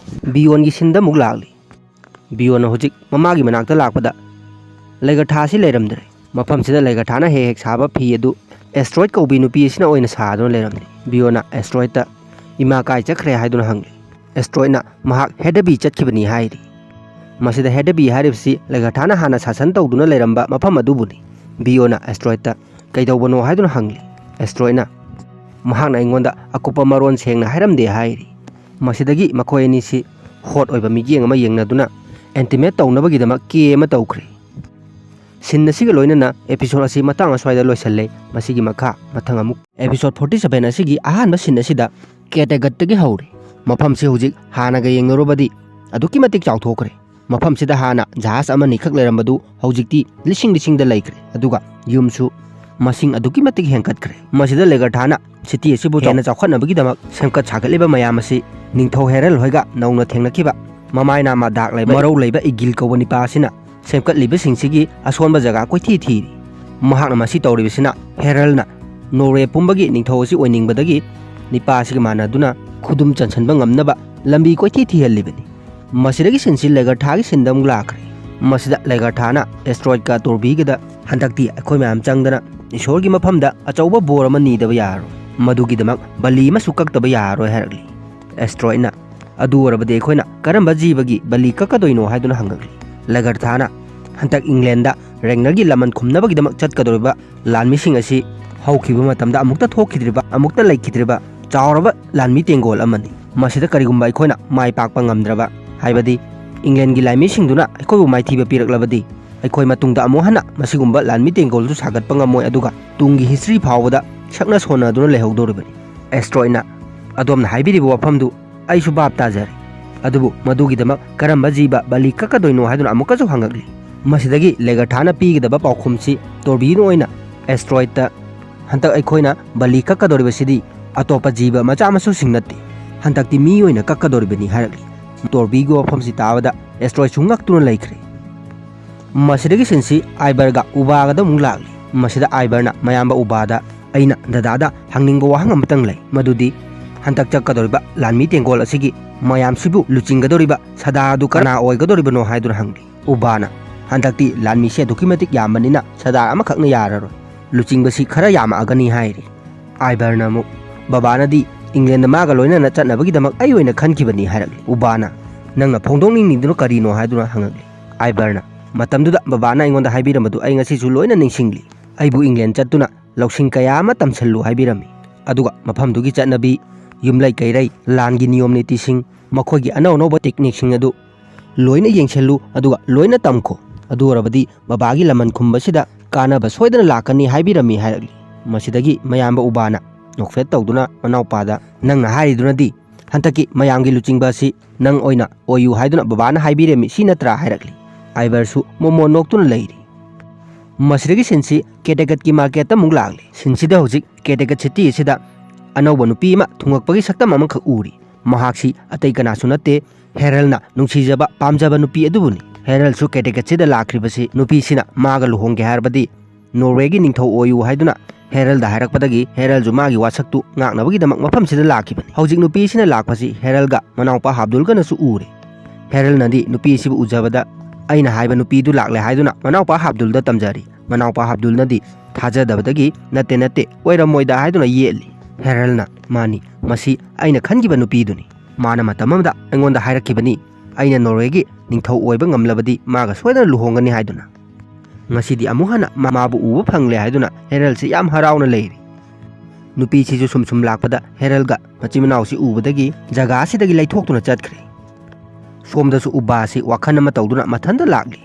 ꯕꯤꯌꯣꯟꯒꯤ ꯁꯤꯟꯗ ꯑꯃꯨꯛ ꯂꯥꯛꯂꯤ꯫ ꯕꯤꯌꯣꯟꯅ ꯍꯧꯖꯤꯛ ꯃꯃꯥꯒꯤ ꯃꯅꯥꯛꯇ ꯂꯥꯛꯄꯗ ꯂꯩꯒꯔꯊꯥ ꯑꯁꯤ ꯂꯩꯔꯝꯗ꯭ꯔꯦ꯫ ꯃꯐꯝꯁꯤꯗ ꯂꯩꯒꯔꯊꯥꯅ ꯍꯦꯛ ꯍꯦꯛ ꯁꯥꯕ ꯐꯤ ꯑꯗꯨ ꯑꯦꯁꯇ꯭ꯔꯣꯏꯗ ꯀꯧꯕꯤ ꯅꯨꯄꯤ ꯑꯁꯤꯅ ꯑꯣꯏꯅ ꯁꯥꯗꯨꯅ ꯂꯩꯔꯝꯂꯤ꯫ ꯕꯤꯌꯣꯟꯅ ꯑꯦꯁꯇ꯭ꯔꯣꯏꯗꯇ "ꯏꯃꯥ ꯀꯥꯏ ꯆꯠꯈ꯭ꯔꯦ?" ꯍꯥꯏꯗꯨꯅ ꯍꯪꯂꯤ꯫ ꯑꯦꯁꯇ꯭ꯔꯣꯏꯗꯅ ꯃꯍꯥꯛ ꯍꯦꯗꯕꯤ ꯆꯠꯈꯤꯕꯅꯤ ꯍꯥꯏꯔꯤ꯫ ꯃꯁꯤꯗ ꯍꯦꯗꯕꯤ ꯍꯥꯏꯔꯤꯕꯁꯤ ꯂꯩꯒꯔꯊꯥꯅ ꯍꯥꯟꯅ ꯁꯥꯁꯟ ꯇꯧꯗꯨꯅ ꯂꯩꯔꯝꯕ ꯃꯐꯝ ꯑꯗꯨꯕꯨꯅꯤ꯫ ꯕꯤꯌꯣꯟꯅ ꯑꯦꯁꯇ꯭ꯔꯣꯏꯗꯇ "ꯀꯩꯗꯧꯕꯅꯣ?" ꯍꯥꯏꯗꯨꯅ ꯍꯪꯂꯤ꯫ ꯑꯦꯁꯇ꯭ꯔꯣꯏꯗꯅ ꯃꯍꯥꯛꯅ ꯑꯩꯉꯣꯟꯗ ꯑꯀꯨꯞꯄ ꯃꯔꯣꯟ ꯁꯦꯡꯅ ꯍꯥꯏꯔꯝꯗꯦ ꯍꯥꯏꯔꯤ꯫ ꯃꯁꯤꯗꯒꯤ ꯃꯈꯣꯏ ꯑꯅꯤꯁꯤ ꯍꯣꯠ ꯑꯣꯏꯕ ꯃꯤꯠꯌꯦꯡ ꯑꯃ ꯌꯦꯡꯅꯗꯨꯅ ꯑꯦꯟꯇꯤꯃꯦꯠ ꯇꯧꯅꯕꯒꯤꯗꯃꯛ ꯀꯦ ꯑꯃ ꯇꯧꯈ꯭ꯔꯦ꯫ ꯁꯤꯟ ꯑꯁꯤꯒ ꯂꯣꯏꯅꯅ ꯑꯦꯄꯤꯁꯣꯗ ꯑꯁꯤ ꯃꯇꯥꯡ ꯑꯁ꯭ꯋꯥꯏꯗ ꯂꯣꯏꯁꯤꯜꯂꯦ꯫ ꯃꯁꯤꯒꯤ ꯃꯈꯥ ꯃꯊꯪ ꯑꯃꯨꯛ ꯑꯦꯄꯤꯁꯣꯗ ꯐꯣꯔꯇꯤ ꯁꯚꯦꯟ ꯑꯁꯤꯒꯤ ꯑꯍꯥꯟꯕ ꯁꯤꯟ ꯑꯁꯤꯗ ꯀꯦꯇꯦꯒꯠꯇꯒꯤ ꯍꯧꯔꯦ꯫ ꯃꯐꯝꯁꯤ ꯍꯧꯖꯤꯛ ꯍꯥꯟꯅꯒ ꯌꯦꯡꯅꯔꯨꯕꯗꯤ ꯑꯗꯨꯛꯀꯤ ꯃꯇꯤꯛ ꯆꯥꯎꯊꯣꯛꯈ꯭ꯔꯦ꯫ ꯃꯐꯝꯁꯤꯗ ꯍꯥꯟꯅ ꯖꯍꯥꯖ ꯑꯃꯅꯤꯈꯛ ꯂꯩꯔꯝꯕꯗꯨ ꯍꯧꯖꯤꯛꯇꯤ ꯂꯤꯁꯤꯡ ꯂꯤꯁꯤꯡꯗ ꯂꯩꯈ꯭ꯔꯦ꯫ ꯑꯗꯨꯒ ꯌꯨꯝꯁꯨ ꯃꯁꯤꯡ ꯑꯗꯨꯛꯀꯤ ꯃꯇꯤꯛ ꯍꯦꯟꯒꯠꯈ꯭ꯔꯦ꯫ ꯃꯁꯤꯗ ꯂꯦꯒꯔꯊꯥꯅ ꯁꯤꯇꯤ ꯑꯁꯤꯕꯨ ꯍꯦꯟꯅ ꯆꯥꯎꯈꯠꯅꯕꯒꯤꯗꯃꯛ ꯁꯦꯝꯒꯠ ꯁꯥꯒꯠꯂꯤꯕ ꯃꯌꯥꯝ ꯑꯁꯤ ꯅꯤꯡꯊꯧ ꯍꯦꯔꯜ ꯍꯣꯏꯒ ꯅꯧꯅ ꯊꯦꯡꯅꯈꯤꯕ ꯃꯃꯥꯏ ꯅꯥꯝꯃ ꯗꯥꯛ ꯂꯩꯕ ꯃꯔꯧ ꯂꯩꯕ ꯏꯒꯤꯜ ꯀꯧꯕ ꯅꯤꯄꯥ ꯑꯁꯤꯅ ꯁꯦꯝꯒꯠꯂꯤꯕꯁꯤꯡꯁꯤꯒꯤ ꯑꯁꯣꯟꯕ ꯖꯒꯥ ꯀꯣꯏꯊꯤ ꯊꯤꯔꯤ꯫ ꯃꯍꯥꯛꯅ ꯃꯁꯤ ꯇꯧꯔꯤꯕꯁꯤꯅ ꯍꯦꯔꯜꯅ ꯅꯣꯔꯋꯦ ꯄꯨꯝꯕꯒꯤ ꯅꯤꯡꯊꯧ ꯑꯁꯤ ꯑꯣꯏꯅꯤꯡꯕꯗꯒꯤ ꯅꯤꯄꯥ ꯑꯁꯤꯒ ꯃꯥꯟꯅꯗꯨꯅ ꯈꯨꯗꯨꯝ ꯆꯟꯁꯤꯟꯕ ꯉꯝꯅꯕ ꯂꯝꯕꯤ ꯀꯣꯏꯊꯤ ꯊꯤꯍꯜꯂꯤꯕꯅꯤ꯫ ꯃꯁꯤꯗꯒꯤ ꯁꯤꯟꯁꯤ ꯂꯦꯒꯔꯊꯥꯒꯤ ꯁꯤꯟꯗ ꯑꯃꯨꯛ ꯂꯥꯛꯈ꯭ꯔꯦ꯫ ꯃꯁꯤꯗ ꯂꯦꯒꯔꯊꯥꯅ ꯑꯦꯁꯇ꯭ꯔꯣꯏꯗꯀ ꯇꯣꯔꯕꯤꯒꯗ "ꯍꯟꯗꯛꯇꯤ ꯑꯩꯈꯣꯏ ꯃꯌꯥꯝ ꯆꯪꯗꯅ ꯏꯁꯣꯔꯒꯤ ꯃꯐꯝꯗ ꯑꯆꯧꯕ ꯕꯣꯔ ꯑꯃ ꯅꯤꯗꯕ ꯌꯥꯔꯔꯣꯏ꯫ ꯃꯗꯨꯒꯤꯗꯃꯛ ꯕꯂꯤ ꯑꯃꯁꯨ ꯀꯛꯇꯕ ꯌꯥꯔꯔꯣꯏ" ꯍꯥꯏꯔꯛꯂꯤ꯫ ꯑꯦꯁꯇ꯭ꯔꯣꯏꯗꯅ "ꯑꯗꯨ ꯑꯣꯏꯔꯕꯗꯤ ꯑꯩꯈꯣꯏꯅ ꯀꯔꯝꯕ ꯖꯤꯕꯒꯤ ꯕꯂꯤ ꯀꯛꯀꯗꯣꯏꯅꯣ?" ꯍꯥꯏꯗꯨꯅ ꯍꯪꯉꯛꯂꯤ꯫ ꯂꯦꯒꯔꯊꯥꯅ ꯍꯟꯗꯛ ꯏꯪꯂꯦꯟꯗ ꯔꯦꯒꯅꯔꯒꯤ ꯂꯃꯟ ꯈꯨꯝꯅꯕꯒꯤꯗꯃꯛ ꯆꯠꯀꯗꯧꯔꯤꯕ ꯂꯥꯟꯃꯤꯁꯤꯡ ꯑꯁꯤ ꯍꯧꯈꯤꯕ ꯃꯇꯝꯗ ꯑꯃꯨꯛꯇ ꯊꯣꯛꯈꯤꯗ꯭ꯔꯤꯕ, ꯑꯃꯨꯛꯇ ꯂꯩꯈꯤꯗ꯭ꯔꯤꯕ ꯆꯥꯎꯔꯕ ꯂꯥꯟꯃꯤ ꯇꯦꯡꯒꯣꯜ ꯑꯃꯅꯤ꯫ ꯃꯁꯤꯗ ꯀꯔꯤꯒꯨꯝꯕ ꯑꯩꯈꯣꯏꯅ ꯃꯥꯏ ꯄꯥꯛꯄ ꯉꯝꯗ꯭ꯔꯕ, ꯍꯥꯏꯕꯗꯤ ꯏꯪꯂꯦꯟꯒꯤ ꯂꯥꯟꯃꯤꯁꯤꯡꯗꯨꯅ ꯑꯩꯈꯣꯏꯕꯨ ꯃꯥꯏꯊꯤꯕ ꯄꯤꯔꯛꯂꯕꯗꯤ, ꯑꯩꯈꯣꯏ ꯃꯇꯨꯡꯗ ꯑꯃꯨꯛ ꯍꯟꯅ ꯃꯁꯤꯒꯨꯝꯕ ꯂꯥꯟꯃꯤ ꯇꯦꯡꯒꯣꯜꯗꯨ ꯁꯥꯒꯠꯄ ꯉꯝꯃꯣꯏ, ꯑꯗꯨꯒ ꯇꯨꯡꯒꯤ ꯍꯤꯁꯇ꯭ꯔꯤ ꯐꯥꯎꯕꯗ ꯁꯛꯅ ꯁꯣꯟꯅꯗꯨꯅ ꯂꯩꯍꯧꯗꯧꯔꯤꯕꯅꯤ꯫ ꯑꯦꯁꯇ꯭ꯔꯣꯏꯗꯅ "ꯑꯗꯣꯝꯅ ꯍꯥꯏꯕꯤꯔꯤꯕ ꯋꯥꯐꯝꯗꯨ ꯑꯩꯁꯨ ꯚꯥꯞ ꯇꯥꯖꯔꯦ꯫ ꯑꯗꯨꯕꯨ ꯃꯗꯨꯒꯤꯗꯃꯛ ꯀꯔꯝꯕ ꯖꯤꯕ ꯕꯂꯤ ꯀꯛꯀꯗꯣꯏꯅꯣ?" ꯍꯥꯏꯗꯨꯅ ꯑꯃꯨꯛꯀꯁꯨ ꯍꯪꯉꯛꯂꯤ꯫ ꯃꯁꯤꯗꯒꯤ ꯂꯦꯒꯔꯊꯥꯅ ꯄꯤꯒꯗꯕ ꯄꯥꯎꯈꯨꯝꯁꯤ ꯇꯣꯔꯕꯤꯅ ꯑꯣꯏꯅ ꯑꯦꯁꯇ꯭ꯔꯣꯏꯗꯇ "ꯍꯟꯗꯛ ꯑꯩꯈꯣꯏꯅ ꯕꯂꯤ ꯀꯛꯀꯗꯧꯔꯤꯕꯁꯤꯗꯤ ꯑꯇꯣꯞꯄ ꯖꯤꯕ ꯃꯆꯥ ꯃꯁꯨꯁꯤꯡ ꯅꯠꯇꯦ, ꯍꯟꯗꯛꯇꯤ ꯃꯤ ꯑꯣꯏꯅ ꯀꯛꯀꯗꯧꯔꯤꯕꯅꯤ" ꯍꯥꯏꯔꯛꯂꯤ꯫ ꯇꯣꯔꯕꯤꯒꯤ ꯋꯥꯐꯝꯁꯤ ꯇꯥꯕꯗ ꯑꯦꯁꯇ꯭ꯔꯣꯏꯗꯁꯨ ꯉꯛꯇꯨꯅ ꯂꯩꯈ꯭ꯔꯦ꯫ ꯃꯁꯤꯗꯒꯤ ꯁꯤꯟꯁꯤ ꯑꯥꯏꯕꯔꯒ ꯎꯕꯥꯒꯗ ꯑꯃꯨꯛ ꯂꯥꯛꯂꯤ꯫ ꯃꯁꯤꯗ ꯑꯥꯏꯕꯔꯅ ꯃꯌꯥꯝꯕ ꯎꯕꯥꯗ, "ꯑꯩꯅ ꯗꯗꯥꯗ ꯍꯪꯅꯤꯡꯕ ꯋꯥꯍꯪ ꯑꯃꯇꯪ ꯂꯩ, ꯃꯗꯨꯗꯤ ꯍꯟꯗꯛ ꯆꯠꯀꯗꯧꯔꯤꯕ ꯂꯥꯟꯃꯤ ꯇꯦꯡꯒꯣꯜ ꯑꯁꯤꯒꯤ ꯃꯌꯥꯝꯁꯤꯕꯨ ꯂꯨꯆꯤꯡꯒꯗꯧꯔꯤꯕ ꯁꯗꯥ ꯑꯗꯨ ꯀꯅꯥ ꯑꯣꯏꯒꯗꯧꯔꯤꯕꯅꯣ?" ꯍꯥꯏꯗꯨꯅ ꯍꯪꯂꯤ꯫ ꯎꯕꯥꯅ, "ꯍꯟꯗꯛꯇꯤ ꯂꯥꯟꯃꯤꯁꯤ ꯑꯗꯨꯛꯀꯤ ꯃꯇꯤꯛ ꯌꯥꯝꯕꯅꯤꯅ ꯁꯗꯥ ꯑꯃꯈꯛꯅ ꯌꯥꯔꯔꯣꯏ, ꯂꯨꯆꯤꯡꯕꯁꯤ ꯈꯔ ꯌꯥꯝꯃꯛꯑꯒꯅꯤ" ꯍꯥꯏꯔꯤ꯫ ꯑꯥꯏꯕꯔꯅ ꯑꯃꯨꯛ, "ꯕꯕꯥꯅꯗꯤ ꯏꯪꯂꯦꯟꯗ ꯃꯥꯒ ꯂꯣꯏꯅꯅ ꯆꯠꯅꯕꯒꯤꯗꯃꯛ ꯑꯩ ꯑꯣꯏꯅ ꯈꯟꯈꯤꯕꯅꯤ" ꯍꯥꯏꯔꯛꯂꯤ꯫ ꯎꯕꯥꯅ, "ꯅꯪꯅ ꯐꯣꯡꯗꯣꯛꯅꯤꯡꯂꯤꯗꯨꯅ ꯀꯔꯤꯅꯣ?" ꯍꯥꯏꯗꯨꯅ ꯍꯪꯉꯛꯂꯤ꯫ ꯑꯥꯏꯕꯔꯅ, "ꯃꯇꯝꯗꯨꯗ ꯕꯕꯥꯅ ꯑꯩꯉꯣꯟꯗ ꯍꯥꯏꯕꯤꯔꯝꯕꯗꯨ ꯑꯩ ꯉꯁꯤꯁꯨ ꯂꯣꯏꯅ ꯅꯤꯡꯁꯤꯡꯂꯤ꯫ ꯑꯩꯕꯨ ꯏꯪꯂꯦꯟ ꯆꯠꯇꯨꯅ ꯂꯧꯁꯤꯡ ꯀꯌꯥ ꯑꯃ ꯇꯝꯁꯤꯜꯂꯨ ꯍꯥꯏꯕꯤꯔꯝꯃꯤ꯫ ꯑꯗꯨꯒ ꯃꯐꯝꯗꯨꯒꯤ ꯆꯠꯅꯕꯤ, ꯌꯨꯝꯂꯩ ꯀꯩꯔꯩ, ꯂꯥꯟꯒꯤ ꯅꯤꯌꯣꯝ ꯅꯤꯇꯤꯁꯤꯡ, ꯃꯈꯣꯏꯒꯤ ꯑꯅꯧ ꯑꯅꯧꯕ ꯇꯦꯛꯅꯤꯛꯁꯤꯡ ꯑꯗꯨ ꯂꯣꯏꯅ ꯌꯦꯡꯁꯤꯜꯂꯨ, ꯑꯗꯨꯒ ꯂꯣꯏꯅ ꯇꯝꯈꯣ꯫ ꯑꯗꯨ ꯑꯣꯏꯔꯕꯗꯤ ꯕꯕꯥꯒꯤ ꯂꯃꯟ ꯈꯨꯝꯕꯁꯤꯗ ꯀꯥꯟꯅꯕ ꯁꯣꯏꯗꯅ ꯂꯥꯛꯀꯅꯤ" ꯍꯥꯏꯕꯤꯔꯝꯃꯤ ꯍꯥꯏꯔꯛꯂꯤ꯫ ꯃꯁꯤꯗꯒꯤ ꯃꯌꯥꯝꯕ ꯎꯕꯥꯅ ꯅꯣꯛꯐꯦꯠ ꯇꯧꯗꯨꯅ ꯃꯅꯥꯎꯄꯥꯗ, "ꯅꯪꯅ ꯍꯥꯏꯔꯤꯗꯨꯅꯗꯤ ꯍꯟꯗꯛꯀꯤ ꯃꯌꯥꯝꯒꯤ ꯂꯨꯆꯤꯡꯕ ꯑꯁꯤ ꯅꯪ ꯑꯣꯏꯅ ꯑꯣꯏꯌꯨ ꯍꯥꯏꯗꯨꯅ ꯕꯕꯥꯅ ꯍꯥꯏꯕꯤꯔꯝꯃꯤ, ꯁꯤ ꯅꯠꯇ꯭ꯔꯥ?" ꯍꯥꯏꯔꯛꯂꯤ꯫ ꯑꯥꯏꯕꯔꯁꯨ ꯃꯣꯃꯣꯟ ꯅꯣꯛꯇꯨꯅ ꯂꯩꯔꯤ꯫ ꯃꯁꯤꯗꯒꯤ ꯁꯤꯟꯁꯤ ꯀꯦꯇꯦꯀꯠꯀꯤ ꯃꯥꯔꯀꯦꯠꯇ ꯑꯃꯨꯛ ꯂꯥꯛꯂꯤ꯫ ꯁꯤꯟꯁꯤꯗ ꯍꯧꯖꯤꯛ ꯀꯦꯇꯦꯀꯠ ꯁꯤꯇꯤ ꯑꯁꯤꯗ ꯑꯅꯧꯕ ꯅꯨꯄꯤ ꯑꯃ ꯊꯨꯡꯉꯛꯄꯒꯤ ꯁꯛꯇꯝ ꯑꯃꯈꯛ ꯎꯔꯤ꯫ ꯃꯍꯥꯛꯁꯤ ꯑꯇꯩ ꯀꯅꯥꯁꯨ ꯅꯠꯇꯦ, ꯍꯦꯔꯜꯅ ꯅꯨꯡꯁꯤꯖꯕ, ꯄꯥꯝꯖꯕ ꯅꯨꯄꯤ ꯑꯗꯨꯕꯨꯅꯤ꯫ ꯍꯦꯔꯜꯁꯨ ꯀꯦꯇꯦꯀꯠꯁꯤꯗ ꯂꯥꯛꯈ꯭ꯔꯤꯕꯁꯤ ꯅꯨꯄꯤꯁꯤꯅ ꯃꯥꯒ ꯂꯨꯍꯣꯡꯒꯦ ꯍꯥꯏꯔꯕꯗꯤ ꯅꯣꯔꯋꯦꯒꯤ ꯅꯤꯡꯊꯧ ꯑꯣꯏꯌꯨ ꯍꯥꯏꯗꯨꯅ ꯍꯦꯔꯜꯗ ꯍꯥꯏꯔꯛꯄꯗꯒꯤ ꯍꯦꯔꯜꯁꯨ ꯃꯥꯒꯤ ꯋꯥꯁꯛꯇꯨ ꯉꯥꯛꯅꯕꯒꯤꯗꯃꯛ ꯃꯐꯝꯁꯤꯗ ꯂꯥꯛꯈꯤꯕꯅꯤ꯫ ꯍꯧꯖꯤꯛ ꯅꯨꯄꯤꯁꯤꯅ ꯂꯥꯛꯄꯁꯤ ꯍꯦꯔꯜꯒ ꯃꯅꯥꯎꯄꯥ ꯍꯥꯕꯗꯨꯜꯒꯅꯁꯨ ꯎꯔꯦ꯫ ꯍꯦꯔꯜꯅꯗꯤ ꯅꯨꯄꯤ ꯑꯁꯤꯕꯨ ꯎꯖꯕꯗ, "ꯑꯩꯅ ꯍꯥꯏꯕ ꯅꯨꯄꯤꯗꯨ ꯂꯥꯛꯂꯦ" ꯍꯥꯏꯗꯨꯅ ꯃꯅꯥꯎꯄꯥ ꯍꯥꯕꯗꯨꯜꯗ ꯇꯝꯖꯔꯤ꯫ ꯃꯅꯥꯎꯄꯥ ꯍꯥꯕꯗꯨꯜꯅꯗꯤ ꯊꯥꯖꯗꯕꯗꯒꯤ, "ꯅꯠꯇꯦ, ꯅꯠꯇꯦ, ꯑꯣꯏꯔꯝꯃꯣꯏꯗ" ꯍꯥꯏꯗꯨꯅ ꯌꯦꯠꯂꯤ꯫ ꯍꯦꯔꯜꯅ, "ꯃꯥꯅꯤ, ꯃꯁꯤ ꯑꯩꯅ ꯈꯟꯈꯤꯕ ꯅꯨꯄꯤꯗꯨꯅꯤ꯫ ꯃꯥꯅ ꯃꯇꯝ ꯑꯃꯗ ꯑꯩꯉꯣꯟꯗ ꯍꯥꯏꯔꯛꯈꯤꯕꯅꯤ, ꯑꯩꯅ ꯅꯣꯔꯋꯦꯒꯤ ꯅꯤꯡꯊꯧ ꯑꯣꯏꯕ ꯉꯝꯂꯕꯗꯤ ꯃꯥꯒ ꯁꯣꯏꯗꯅ ꯂꯨꯍꯣꯡꯒꯅꯤ" ꯍꯥꯏꯗꯨꯅ꯫ ꯉꯁꯤꯗꯤ ꯑꯃꯨꯛ ꯍꯟꯅ ꯃꯥꯕꯨ ꯎꯕ ꯐꯪꯂꯦ ꯍꯥꯏꯗꯨꯅ ꯍꯦꯔꯜꯁꯤ ꯌꯥꯝ ꯍꯔꯥꯎꯅ ꯂꯩꯔꯤ꯫ ꯅꯨꯄꯤꯁꯤꯁꯨ ꯁꯨꯝ ꯁꯨꯝ ꯂꯥꯛꯄꯗ ꯍꯦꯔꯜꯒ ꯃꯆꯤꯟ ꯃꯅꯥꯎꯁꯤ ꯎꯕꯗꯒꯤ ꯖꯒꯥ ꯑꯁꯤꯗꯒꯤ ꯂꯩꯊꯣꯛꯇꯨꯅ ꯆꯠꯈ꯭ꯔꯦ꯫ ꯁꯣꯝꯗꯁꯨ ꯎꯕꯥꯁꯤ ꯋꯥꯈꯜ ꯑꯃ ꯇꯧꯗꯨꯅ ꯃꯊꯟꯇ ꯂꯥꯛꯂꯤ꯫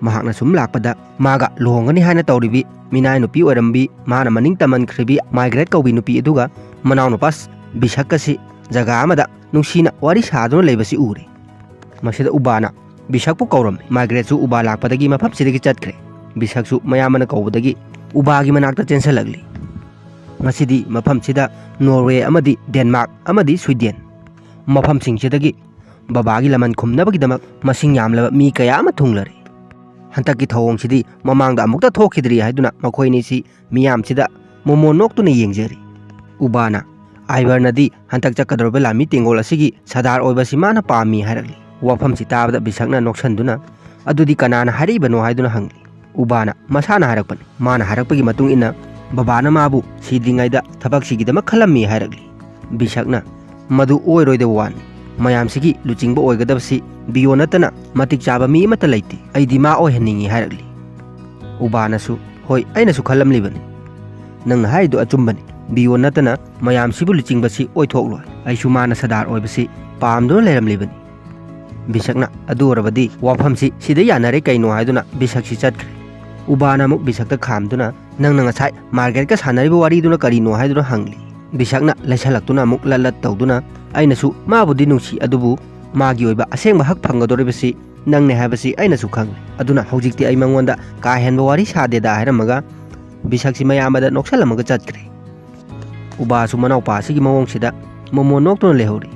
ꯃꯍꯥꯛꯅ ꯁꯨꯝ ꯂꯥꯛꯄꯗ ꯃꯥꯒ ꯂꯨꯍꯣꯡꯒꯅꯤ ꯍꯥꯏꯅ ꯇꯧꯔꯤꯕꯤ ꯃꯤꯅꯥꯏ ꯅꯨꯄꯤ ꯑꯣꯏꯔꯝꯕꯤ, ꯃꯥꯅ ꯃꯅꯤꯡ ꯇꯝꯍꯟꯈ꯭ꯔꯤꯕꯤ ꯃꯥꯏꯒ꯭ꯔꯦꯠ ꯀꯧꯕꯤ ꯅꯨꯄꯤ ꯑꯗꯨꯒ ꯃꯅꯥꯎꯅꯨꯄꯥ ꯕꯤꯁꯛꯀꯁꯤ ꯖꯒꯥ ꯑꯃꯗ ꯅꯨꯡꯁꯤꯅ ꯋꯥꯔꯤ ꯁꯥꯗꯨꯅ ꯂꯩꯕꯁꯤ ꯎꯔꯦ꯫ ꯃꯁꯤꯗ ꯎꯕꯥꯅ ꯕꯤꯁꯛꯄꯨ ꯀꯧꯔꯝꯃꯤ꯫ ꯃꯥꯏꯒ꯭ꯔꯦꯠꯁꯨ ꯎꯕꯥ ꯂꯥꯛꯄꯗꯒꯤ ꯃꯐꯝꯁꯤꯗꯒꯤ ꯆꯠꯈ꯭ꯔꯦ꯫ ꯕꯤꯁꯛꯁꯨ ꯃꯌꯥꯝꯕꯅ ꯀꯧꯕꯗꯒꯤ ꯎꯕꯥꯒꯤ ꯃꯅꯥꯛꯇ ꯆꯦꯟꯁꯤꯜꯂꯛꯂꯤ꯫ ꯉꯁꯤꯗꯤ ꯃꯐꯝꯁꯤꯗ ꯅꯣꯔꯋꯦ ꯑꯃꯗꯤ ꯗꯦꯟꯃꯥꯔꯛ ꯑꯃꯗꯤ ꯁ꯭ꯋꯤꯗꯦꯟ, ꯃꯐꯝꯁꯤꯡꯁꯤꯗꯒꯤ ꯕꯕꯥꯒꯤ ꯂꯃꯟ ꯈꯨꯝꯅꯕꯒꯤꯗꯃꯛ ꯃꯁꯤꯡ ꯌꯥꯝꯂꯕ ꯃꯤ ꯀꯌꯥ ꯑꯃ ꯊꯨꯡꯂꯔꯦ꯫ ꯍꯟꯗꯛꯀꯤ ꯊꯧꯑꯣꯡꯁꯤꯗꯤ ꯃꯃꯥꯡꯗ ꯑꯃꯨꯛꯇ ꯊꯣꯛꯈꯤꯗ꯭ꯔꯤ ꯍꯥꯏꯗꯨꯅ ꯃꯈꯣꯏ ꯑꯅꯤꯁꯤ ꯃꯤꯌꯥꯝꯁꯤꯗ ꯃꯣꯃꯣꯟ ꯅꯣꯛꯇꯨꯅ ꯌꯦꯡꯖꯔꯤ꯫ ꯎꯕꯥꯅ, "ꯑꯥꯏꯚꯔꯅꯗꯤ ꯍꯟꯗꯛ ꯆꯠꯀꯗꯧꯔꯤꯕ ꯂꯥꯟꯃꯤ ꯇꯦꯡꯒꯣꯜ ꯑꯁꯤꯒꯤ ꯁꯔꯗꯥꯔ ꯑꯣꯏꯕꯁꯤ ꯃꯥꯅ ꯄꯥꯝꯃꯤ" ꯍꯥꯏꯔꯛꯂꯤ꯫ ꯋꯥꯐꯝꯁꯤ ꯇꯥꯕꯗ ꯕꯤꯁꯛꯅ ꯅꯣꯛꯁꯟꯗꯨꯅ, "ꯑꯗꯨꯗꯤ ꯀꯅꯥꯅ ꯍꯥꯏꯔꯛꯏꯕꯅꯣ?" ꯍꯥꯏꯗꯨꯅ ꯍꯪꯂꯤ꯫ ꯎꯕꯥꯅ, "ꯃꯁꯥꯅ ꯍꯥꯏꯔꯛꯄꯅꯤ꯫ ꯃꯥꯅ ꯍꯥꯏꯔꯛꯄꯒꯤ ꯃꯇꯨꯡ ꯏꯟꯅ ꯕꯕꯥꯅ ꯃꯥꯕꯨ ꯁꯤꯗ꯭ꯔꯤꯉꯩꯗ ꯊꯕꯛꯁꯤꯒꯤꯗꯃꯛ ꯈꯜꯂꯝꯃꯤ" ꯍꯥꯏꯔꯛꯂꯤ꯫ ꯕꯤꯁꯛꯅ, "ꯃꯗꯨ ꯑꯣꯏꯔꯣꯏꯗꯕ ꯋꯥꯅꯤ꯫ ꯃꯌꯥꯝꯁꯤꯒꯤ ꯂꯨꯆꯤꯡꯕ ꯑꯣꯏꯒꯗꯕꯁꯤ ꯕꯤꯌꯣ ꯅꯠꯇꯅ ꯃꯇꯤꯛ ꯆꯥꯕ ꯃꯤ ꯑꯃꯠꯇ ꯂꯩꯇꯦ꯫ ꯑꯩꯗꯤ ꯃꯥ ꯑꯣꯏꯍꯟꯅꯤꯡꯏ" ꯍꯥꯏꯔꯛꯂꯤ꯫ ꯎꯕꯥꯅꯁꯨ, "ꯍꯣꯏ, ꯑꯩꯅꯁꯨ ꯈꯜꯂꯝꯂꯤꯕꯅꯤ꯫ ꯅꯪꯅ ꯍꯥꯏꯔꯤꯗꯨ ꯑꯆꯨꯝꯕꯅꯤ꯫ ꯕꯤꯌꯣ ꯅꯠꯇꯅ ꯃꯌꯥꯝꯁꯤꯕꯨ ꯂꯨꯆꯤꯡꯕꯁꯤ ꯑꯣꯏꯊꯣꯛꯂꯣꯏ꯫ ꯑꯩꯁꯨ ꯃꯥꯅ ꯁꯔꯗꯥꯔ ꯑꯣꯏꯕꯁꯤ ꯄꯥꯝꯗꯨꯅ ꯂꯩꯔꯝꯂꯤꯕꯅꯤ"꯫ ꯕꯤꯁꯛꯅ, "ꯑꯗꯨ ꯑꯣꯏꯔꯕꯗꯤ ꯋꯥꯐꯝꯁꯤ ꯁꯤꯗ ꯌꯥꯅꯔꯦ ꯀꯩꯅꯣ" ꯍꯥꯏꯗꯨꯅ ꯕꯤꯁꯛꯁꯤ ꯆꯠꯈ꯭ꯔꯦ꯫ ꯎꯕꯥꯅ ꯑꯃꯨꯛ ꯕꯤꯁꯛꯇ ꯈꯥꯝꯗꯨꯅ, "ꯅꯪꯅ ꯉꯁꯥꯏ ꯃꯥꯔꯒꯦꯠꯀ ꯁꯥꯟꯅꯔꯤꯕ ꯋꯥꯔꯤꯗꯨꯅ ꯀꯔꯤꯅꯣ?" ꯍꯥꯏꯗꯨꯅ ꯍꯪꯂꯤ꯫ ꯕꯤꯁꯛꯅ ꯂꯩꯁꯜꯂꯛꯇꯨꯅ ꯑꯃꯨꯛ ꯂꯠ ꯂꯠ ꯇꯧꯗꯨꯅ, "ꯑꯩꯅꯁꯨ ꯃꯥꯕꯨꯗꯤ ꯅꯨꯡꯁꯤ, ꯑꯗꯨꯕꯨ ꯃꯥꯒꯤ ꯑꯣꯏꯕ ꯑꯁꯦꯡꯕ ꯍꯛ ꯐꯪꯒꯗꯧꯔꯤꯕꯁꯤ ꯅꯪꯅꯦ ꯍꯥꯏꯕꯁꯤ ꯑꯩꯅꯁꯨ ꯈꯪꯂꯦ꯫ ꯑꯗꯨꯅ ꯍꯧꯖꯤꯛꯇꯤ ꯑꯩ ꯃꯉꯣꯟꯗ ꯀꯥ ꯍꯦꯟꯕ ꯋꯥꯔꯤ ꯁꯥꯗꯦꯗ" ꯍꯥꯏꯔꯝꯃꯒ ꯕꯤꯁꯛꯁꯤ ꯃꯌꯥꯝꯕꯗ ꯅꯣꯛꯁꯜꯂꯝꯃꯒ ꯆꯠꯈ꯭ꯔꯦ꯫ ꯎꯕꯥꯁꯨ ꯃꯅꯥꯎꯄꯥ ꯑꯁꯤꯒꯤ ꯃꯑꯣꯡꯁꯤꯗ ꯃꯣꯃꯣꯟ ꯅꯣꯛꯇꯨꯅ ꯂꯩꯍꯧꯔꯤ꯫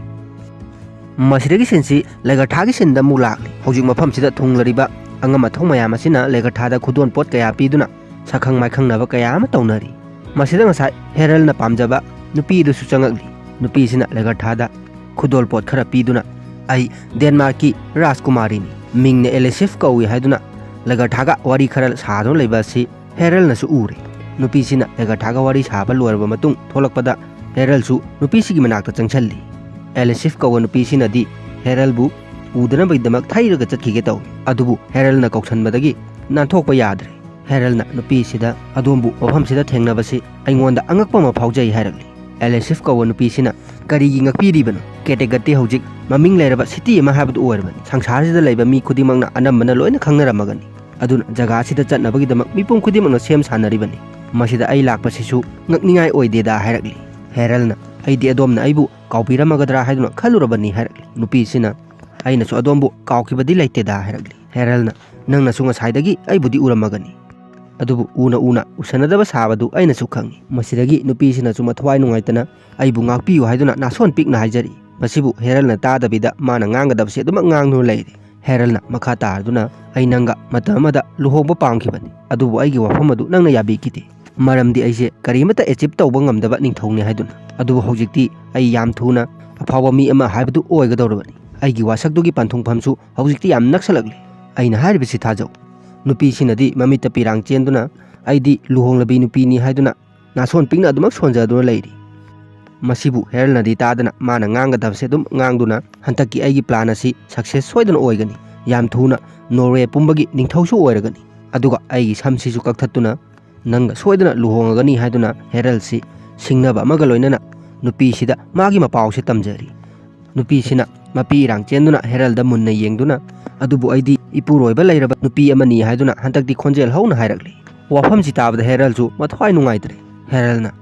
ꯃꯁꯤꯗꯒꯤ ꯁꯤꯟꯁꯤ ꯂꯩꯒꯔꯊꯥꯒꯤ ꯁꯤꯟꯗ ꯑꯃꯨꯛ ꯂꯥꯛꯂꯤ꯫ ꯍꯧꯖꯤꯛ ꯃꯐꯝꯁꯤꯗ ꯊꯨꯡꯂꯔꯤꯕ ꯑꯉꯝ ꯑꯊꯧ ꯃꯌꯥꯝ ꯑꯁꯤꯅ ꯂꯩꯒꯔꯊꯥꯗ ꯈꯨꯗꯣꯜ ꯄꯣꯠ ꯀꯌꯥ ꯄꯤꯗꯨꯅ ꯁꯛꯈꯪ ꯃꯥꯏꯈꯪꯅꯕ ꯀꯌꯥ ꯑꯃ ꯇꯧꯅꯔꯤ꯫ ꯃꯁꯤꯗ ꯉꯁꯥꯏ ꯍꯦꯔꯜꯅ ꯄꯥꯝꯖꯕ ꯅꯨꯄꯤ ꯑꯗꯨꯁꯨ ꯆꯪꯉꯛꯂꯤ꯫ ꯅꯨꯄꯤꯁꯤꯅ ꯂꯩꯒꯔꯊꯥꯗ ꯈꯨꯗꯣꯜ ꯄꯣꯠ ꯈꯔ ꯄꯤꯗꯨꯅ, "ꯑꯩ ꯗꯦꯟꯃꯥꯔꯛꯀꯤ ꯔꯥꯖꯀꯨꯃꯥꯔꯤꯅꯤ, ꯃꯤꯡꯅ ꯑꯦꯂꯤꯁꯤꯐ ꯀꯧꯏ" ꯍꯥꯏꯗꯨꯅ ꯂꯩꯒꯔꯊꯥꯒ ꯋꯥꯔꯤ ꯈꯔ ꯁꯥꯗꯨꯅ ꯂꯩꯕ ꯑꯁꯤ ꯍꯦꯔꯜꯅꯁꯨ ꯎꯔꯦ꯫ ꯅꯨꯄꯤꯁꯤꯅ ꯂꯩꯒꯔꯊꯥꯒ ꯋꯥꯔꯤ ꯁꯥꯕ ꯂꯣꯏꯔꯕ ꯃꯇꯨꯡ ꯊꯣꯛꯂꯛꯄꯗ ꯍꯦꯔꯜꯁꯨ ꯅꯨꯄꯤꯁꯤꯒꯤ ꯃꯅꯥꯛꯇ ꯆꯪꯁꯤꯜꯂꯤ꯫ ꯑꯦꯂꯤꯁꯤꯐ ꯀꯧꯕ ꯅꯨꯄꯤꯁꯤꯅꯗꯤ ꯍꯦꯔꯜꯕꯨ ꯎꯗꯅꯕꯒꯤꯗꯃꯛ ꯊꯩꯔꯒ ꯆꯠꯈꯤꯒꯦ ꯇꯧꯏ꯫ ꯑꯗꯨꯕꯨ ꯍꯦꯔꯜꯅ ꯀꯧꯁꯟꯕꯗꯒꯤ ꯅꯥꯟꯊꯣꯛꯄ ꯌꯥꯗ꯭ꯔꯦ꯫ ꯍꯦꯔꯜꯅ ꯅꯨꯄꯤꯁꯤꯗ, "ꯑꯗꯣꯝꯕꯨ ꯃꯐꯝꯁꯤꯗ ꯊꯦꯡꯅꯕꯁꯤ ꯑꯩꯉꯣꯟꯗ ꯑꯉꯛꯄ ꯑꯃ ꯐꯥꯎꯖꯩ" ꯍꯥꯏꯔꯛꯂꯤ꯫ ꯑꯦꯂꯤꯁꯤꯐ ꯀꯧꯕ ꯅꯨꯄꯤꯁꯤꯅ, "ꯀꯔꯤꯒꯤ ꯉꯛꯄꯤꯔꯤꯕꯅꯣ? ꯀꯦꯇꯦꯒꯠꯇꯤ ꯍꯧꯖꯤꯛ ꯃꯃꯤꯡ ꯂꯩꯔꯕ ꯁꯤꯇꯤ ꯑꯃ ꯍꯥꯏꯕꯗꯨ ꯑꯣꯏꯔꯕꯅꯤ꯫ ꯁꯪꯁꯥꯔꯁꯤꯗ ꯂꯩꯕ ꯃꯤ ꯈꯨꯗꯤꯡꯃꯛꯅ ꯑꯅꯝꯕꯅ ꯂꯣꯏꯅ ꯈꯪꯅꯔꯝꯃꯒꯅꯤ꯫ ꯑꯗꯨꯅ ꯖꯒꯥ ꯑꯁꯤꯗ ꯆꯠꯅꯕꯒꯤꯗꯃꯛ ꯃꯤꯄꯨꯝ ꯈꯨꯗꯤꯡꯃꯛꯅ ꯁꯦꯝ ꯁꯥꯅꯔꯤꯕꯅꯤ꯫ ꯃꯁꯤꯗ ꯑꯩ ꯂꯥꯛꯄꯁꯤꯁꯨ ꯉꯛꯅꯤꯡꯉꯥꯏ ꯑꯣꯏꯗꯦꯗ" ꯍꯥꯏꯔꯛꯂꯤ꯫ ꯍꯦꯔꯜꯅ, "ꯑꯩꯗꯤ ꯑꯗꯣꯝꯅ ꯑꯩꯕꯨ ꯀꯥꯎꯕꯤꯔꯝꯃꯒꯗ꯭ꯔꯥ ꯍꯥꯏꯗꯨꯅ ꯈꯜꯂꯨꯔꯕꯅꯤ" ꯍꯥꯏꯔꯛꯂꯤ꯫ ꯅꯨꯄꯤꯁꯤꯅ, "ꯑꯩꯅꯁꯨ ꯑꯗꯣꯝꯕꯨ ꯀꯥꯎꯈꯤꯕꯗꯤ ꯂꯩꯇꯦꯗ" ꯍꯥꯏꯔꯛꯂꯤ꯫ ꯍꯦꯔꯜꯅ, "ꯅꯪꯅꯁꯨ ꯉꯁꯥꯏꯗꯒꯤ ꯑꯩꯕꯨꯗꯤ ꯎꯔꯝꯃꯒꯅꯤ꯫ ꯑꯗꯨꯕꯨ ꯎꯅ ꯎꯅ ꯎꯁꯟꯅꯗꯕ ꯁꯥꯕꯗꯨ ꯑꯩꯅꯁꯨ ꯈꯪꯏ"꯫ ꯃꯁꯤꯗꯒꯤ ꯅꯨꯄꯤꯁꯤꯅꯁꯨ ꯃꯊꯋꯥꯏ ꯅꯨꯡꯉꯥꯏꯇꯅ, "ꯑꯩꯕꯨ ꯉꯥꯛꯄꯤꯌꯨ" ꯍꯥꯏꯗꯨꯅ ꯅꯥꯁꯣꯟ ꯄꯤꯛꯅ ꯍꯥꯏꯖꯔꯤ꯫ ꯃꯁꯤꯕꯨ ꯍꯦꯔꯜꯅ ꯇꯥꯗꯕꯤꯗ ꯃꯥꯅ ꯉꯥꯡꯒꯗꯕꯁꯤ ꯑꯗꯨꯃꯛ ꯉꯥꯡꯗꯨꯅ ꯂꯩꯔꯦ꯫ ꯍꯦꯔꯜꯅ ꯃꯈꯥ ꯇꯥꯔꯗꯨꯅ, "ꯑꯩ ꯅꯪꯒ ꯃꯇꯝ ꯑꯃꯗ ꯂꯨꯍꯣꯡꯕ ꯄꯥꯝꯈꯤꯕꯅꯤ, ꯑꯗꯨꯕꯨ ꯑꯩꯒꯤ ꯋꯥꯐꯝ ꯑꯗꯨ ꯅꯪꯅ ꯌꯥꯕꯤꯈꯤꯗꯦ, ꯃꯔꯝꯗꯤ ꯑꯩꯁꯦ ꯀꯔꯤꯃꯠꯇ ꯑꯦꯆꯤꯞ ꯇꯧꯕ ꯉꯝꯗꯕ ꯅꯤꯡꯊꯧꯅꯤ ꯍꯥꯏꯗꯨꯅ꯫ ꯑꯗꯨꯕꯨ ꯍꯧꯖꯤꯛꯇꯤ ꯑꯩ ꯌꯥꯝ ꯊꯨꯅ ꯑꯐꯥꯎꯕ ꯃꯤ ꯑꯃ ꯍꯥꯏꯕꯗꯨ ꯑꯣꯏꯒꯗꯧꯔꯕꯅꯤ꯫ ꯑꯩꯒꯤ ꯋꯥꯁꯛꯇꯨꯒꯤ ꯄꯟꯊꯨꯡꯐꯝꯁꯨ ꯍꯧꯖꯤꯛꯇꯤ ꯌꯥꯝ ꯅꯛꯁꯜꯂꯛꯂꯦ꯫ ꯑꯩꯅ ꯍꯥꯏꯔꯤꯕꯁꯤ ꯊꯥꯖꯧ꯫" ꯅꯨꯄꯤꯁꯤꯅꯗꯤ ꯃꯃꯤꯠꯇ ꯄꯤꯔꯥꯡ ꯆꯦꯟꯗꯨꯅ, "ꯑꯩꯗꯤ ꯂꯨꯍꯣꯡꯂꯕꯤ ꯅꯨꯄꯤꯅꯤ" ꯍꯥꯏꯗꯨꯅ ꯅꯥꯁꯣꯟ ꯄꯤꯛꯅ ꯑꯗꯨꯃꯛ ꯁꯣꯟꯖꯗꯨꯅ ꯂꯩꯔꯤ꯫ ꯃꯁꯤꯕꯨ ꯍꯦꯔꯜꯅꯗꯤ ꯇꯥꯗꯅ ꯃꯥꯅ ꯉꯥꯡꯒꯗꯕꯁꯦ ꯑꯗꯨꯝ ꯉꯥꯡꯗꯨꯅ, "ꯍꯟꯗꯛꯀꯤ ꯑꯩꯒꯤ ꯄ꯭ꯂꯥꯟ ꯑꯁꯤ ꯁꯛꯁꯦꯁ ꯁꯣꯏꯗꯅ ꯑꯣꯏꯒꯅꯤ꯫ ꯌꯥꯝ ꯊꯨꯅ ꯅꯣꯔꯋꯦ ꯄꯨꯝꯕꯒꯤ ꯅꯤꯡꯊꯧꯁꯨ ꯑꯣꯏꯔꯒꯅꯤ꯫ ꯑꯗꯨꯒ ꯑꯩꯒꯤ ꯁꯝꯁꯤꯁꯨ ꯀꯛꯊꯠꯇꯨꯅ ꯅꯪꯒ ꯁꯣꯏꯗꯅ ꯂꯨꯍꯣꯡꯉꯒꯅꯤ" ꯍꯥꯏꯗꯨꯅ ꯍꯦꯔꯜꯁꯤ ꯁꯤꯡꯅꯕ ꯑꯃꯒ ꯂꯣꯏꯅꯅ ꯅꯨꯄꯤꯁꯤꯗ ꯃꯥꯒꯤ ꯃꯄꯥꯎꯁꯦ ꯇꯝꯖꯔꯤ꯫ ꯅꯨꯄꯤꯁꯤꯅ ꯃꯄꯤ ꯏꯔꯥꯡ ꯆꯦꯟꯗꯨꯅ ꯍꯦꯔꯜꯗ ꯃꯨꯟꯅ ꯌꯦꯡꯗꯨꯅ, "ꯑꯗꯨꯕꯨ ꯑꯩꯗꯤ ꯏꯄꯨꯔꯣꯏꯕ ꯂꯩꯔꯕ ꯅꯨꯄꯤ ꯑꯃꯅꯤ" ꯍꯥꯏꯗꯨꯅ ꯍꯟꯗꯛꯇꯤ ꯈꯣꯟꯖꯦꯜ ꯍꯧꯅ ꯍꯥꯏꯔꯛꯂꯤ꯫ ꯋꯥꯐꯝꯁꯤ ꯇꯥꯕꯗ ꯍꯦꯔꯜꯁꯨ ꯃꯊ꯭ꯋꯥꯏ ꯅꯨꯡꯉꯥꯏꯇ꯭ꯔꯦ꯫ ꯍꯦꯔꯜꯅ,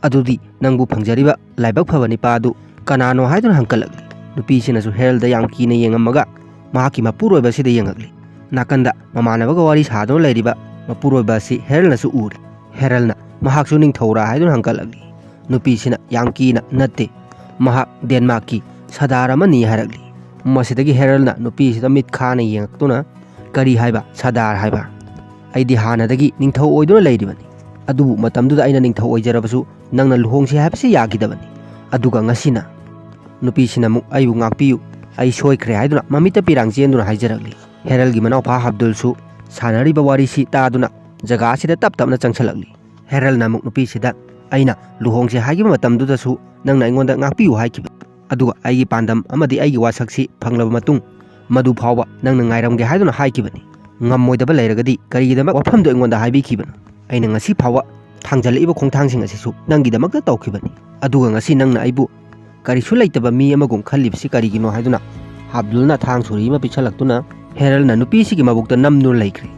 "ꯑꯗꯨꯗꯤ ꯅꯪꯕꯨ ꯐꯪꯖꯔꯤꯕ ꯂꯥꯏꯕꯛ ꯐꯕ ꯅꯤꯄꯥ ꯑꯗꯨ ꯀꯅꯥꯅꯣ?" ꯍꯥꯏꯗꯨꯅ ꯍꯪꯀꯠꯂꯛꯂꯤ꯫ ꯅꯨꯄꯤꯁꯤꯅꯁꯨ ꯍꯦꯔꯜꯗ ꯌꯥꯝ ꯀꯤꯅ ꯌꯦꯡꯉꯝꯃꯒ ꯃꯍꯥꯛꯀꯤ ꯃꯄꯨꯔꯣꯏꯕ ꯑꯁꯤꯗ ꯌꯦꯡꯉꯛꯂꯤ꯫ ꯅꯥꯀꯟꯗ ꯃꯃꯥꯟꯅꯕꯒ ꯋꯥꯔꯤ ꯁꯥꯗꯨꯅ ꯂꯩꯔꯤꯕ ꯃꯄꯨꯔꯣꯏꯕ ꯑꯁꯤ ꯍꯦꯔꯜꯅꯁꯨ ꯎꯔꯦ꯫ ꯍꯦꯔꯜꯅ, "ꯃꯍꯥꯛꯁꯨ ꯅꯤꯡꯊꯧꯔꯥ?" ꯍꯥꯏꯗꯨꯅ ꯍꯪꯀꯠꯂꯛꯂꯤ꯫ ꯅꯨꯄꯤꯁꯤꯅ ꯌꯥꯝ ꯀꯤꯅ, "ꯅꯠꯇꯦ, ꯃꯍꯥꯛ ꯗꯦꯟꯃꯥꯔꯛꯀꯤ ꯁꯗꯥꯔ ꯑꯃꯅꯤ" ꯍꯥꯏꯔꯛꯂꯤ꯫ ꯃꯁꯤꯗꯒꯤ ꯍꯦꯔꯜꯅ ꯅꯨꯄꯤꯁꯤꯗ ꯃꯤꯠ ꯈꯥꯅ ꯌꯦꯡꯉꯛꯇꯨꯅ, "ꯀꯔꯤ ꯍꯥꯏꯕ? ꯁꯗꯥꯔ ꯍꯥꯏꯕ? ꯑꯩꯗꯤ ꯍꯥꯟꯅꯗꯒꯤ ꯅꯤꯡꯊꯧ ꯑꯣꯏꯗꯨꯅ ꯂꯩꯔꯤꯕꯅꯤ꯫ ꯑꯗꯨꯕꯨ ꯃꯇꯝꯗꯨꯗ ꯑꯩꯅ ꯅꯤꯡꯊꯧ ꯑꯣꯏꯖꯔꯕꯁꯨ ꯅꯪꯅ ꯂꯨꯍꯣꯡꯁꯤ ꯍꯥꯏꯕꯁꯤ ꯌꯥꯈꯤꯗꯕꯅꯤ꯫ ꯑꯗꯨꯒ ꯉꯁꯤꯅ?" ꯅꯨꯄꯤꯁꯤꯅ ꯑꯃꯨꯛ, "ꯑꯩꯕꯨ ꯉꯥꯛꯄꯤꯌꯨ, ꯑꯩ ꯁꯣꯏꯈ꯭ꯔꯦ" ꯍꯥꯏꯗꯨꯅ ꯃꯃꯤꯠꯇ ꯄꯤꯔꯥꯡ ꯆꯦꯟꯗꯨꯅ ꯍꯥꯏꯖꯔꯛꯂꯤ꯫ ꯍꯦꯔꯜꯒꯤ ꯃꯅꯥꯎꯄꯥ ꯍꯥꯕꯗꯨꯜꯁꯨ ꯁꯥꯟꯅꯔꯤꯕ ꯋꯥꯔꯤꯁꯤ ꯇꯥꯗꯨꯅ ꯖꯒꯥ ꯑꯁꯤꯗ ꯇꯞ ꯇꯞꯅ ꯆꯪꯁꯤꯜꯂꯛꯂꯤ꯫ ꯍꯦꯔꯜꯅ ꯑꯃꯨꯛ ꯅꯨꯄꯤꯁꯤꯗ, "ꯑꯩꯅ ꯂꯨꯍꯣꯡꯁꯦ ꯍꯥꯏꯈꯤꯕ ꯃꯇꯝꯗꯨꯗꯁꯨ ꯅꯪꯅ ꯑꯩꯉꯣꯟꯗ ꯉꯥꯛꯄꯤꯌꯨ ꯍꯥꯏꯈꯤꯕ, ꯑꯗꯨꯒ ꯑꯩꯒꯤ ꯄꯥꯟꯗꯝ ꯑꯃꯗꯤ ꯑꯩꯒꯤ ꯋꯥꯁꯛꯁꯤ ꯐꯪꯂꯕ ꯃꯇꯨꯡ ꯃꯗꯨ ꯐꯥꯎꯕ ꯅꯪꯅ ꯉꯥꯏꯔꯝꯒꯦ ꯍꯥꯏꯗꯨꯅ ꯍꯥꯏꯈꯤꯕꯅꯤ꯫ ꯉꯝꯃꯣꯏꯗꯕ ꯂꯩꯔꯒꯗꯤ ꯀꯔꯤꯒꯤꯗꯃꯛ ꯋꯥꯐꯝꯗꯨ ꯑꯩꯉꯣꯟꯗ ꯍꯥꯏꯕꯤꯈꯤꯕꯅꯣ? ꯑꯩꯅ ꯉꯁꯤ ꯐꯥꯎꯕ ꯊꯥꯡꯖꯜꯂꯛꯏꯕ ꯈꯣꯡꯊꯥꯡꯁꯤꯡ ꯑꯁꯤꯁꯨ ꯅꯪꯒꯤꯗꯃꯛꯇ ꯇꯧꯈꯤꯕꯅꯤ꯫ ꯑꯗꯨꯒ ꯉꯁꯤ ꯅꯪꯅ ꯑꯩꯕꯨ ꯀꯔꯤꯁꯨ ꯂꯩꯇꯕ ꯃꯤ ꯑꯃꯒꯨꯝ ꯈꯜꯂꯤꯕꯁꯤ ꯀꯔꯤꯒꯤꯅꯣ?" ꯍꯥꯏꯗꯨꯅ ꯍꯥꯕꯗꯨꯜꯅ ꯊꯥꯡ ꯁꯨꯔꯤ ꯑꯃ ꯄꯤꯁꯜꯂꯛꯇꯨꯅ ꯍꯦꯔꯜꯅ ꯅꯨꯄꯤꯁꯤꯒꯤ ꯃꯕꯨꯛꯇ ꯅꯝꯗꯨꯅ ꯂꯩꯈ꯭ꯔꯦ꯫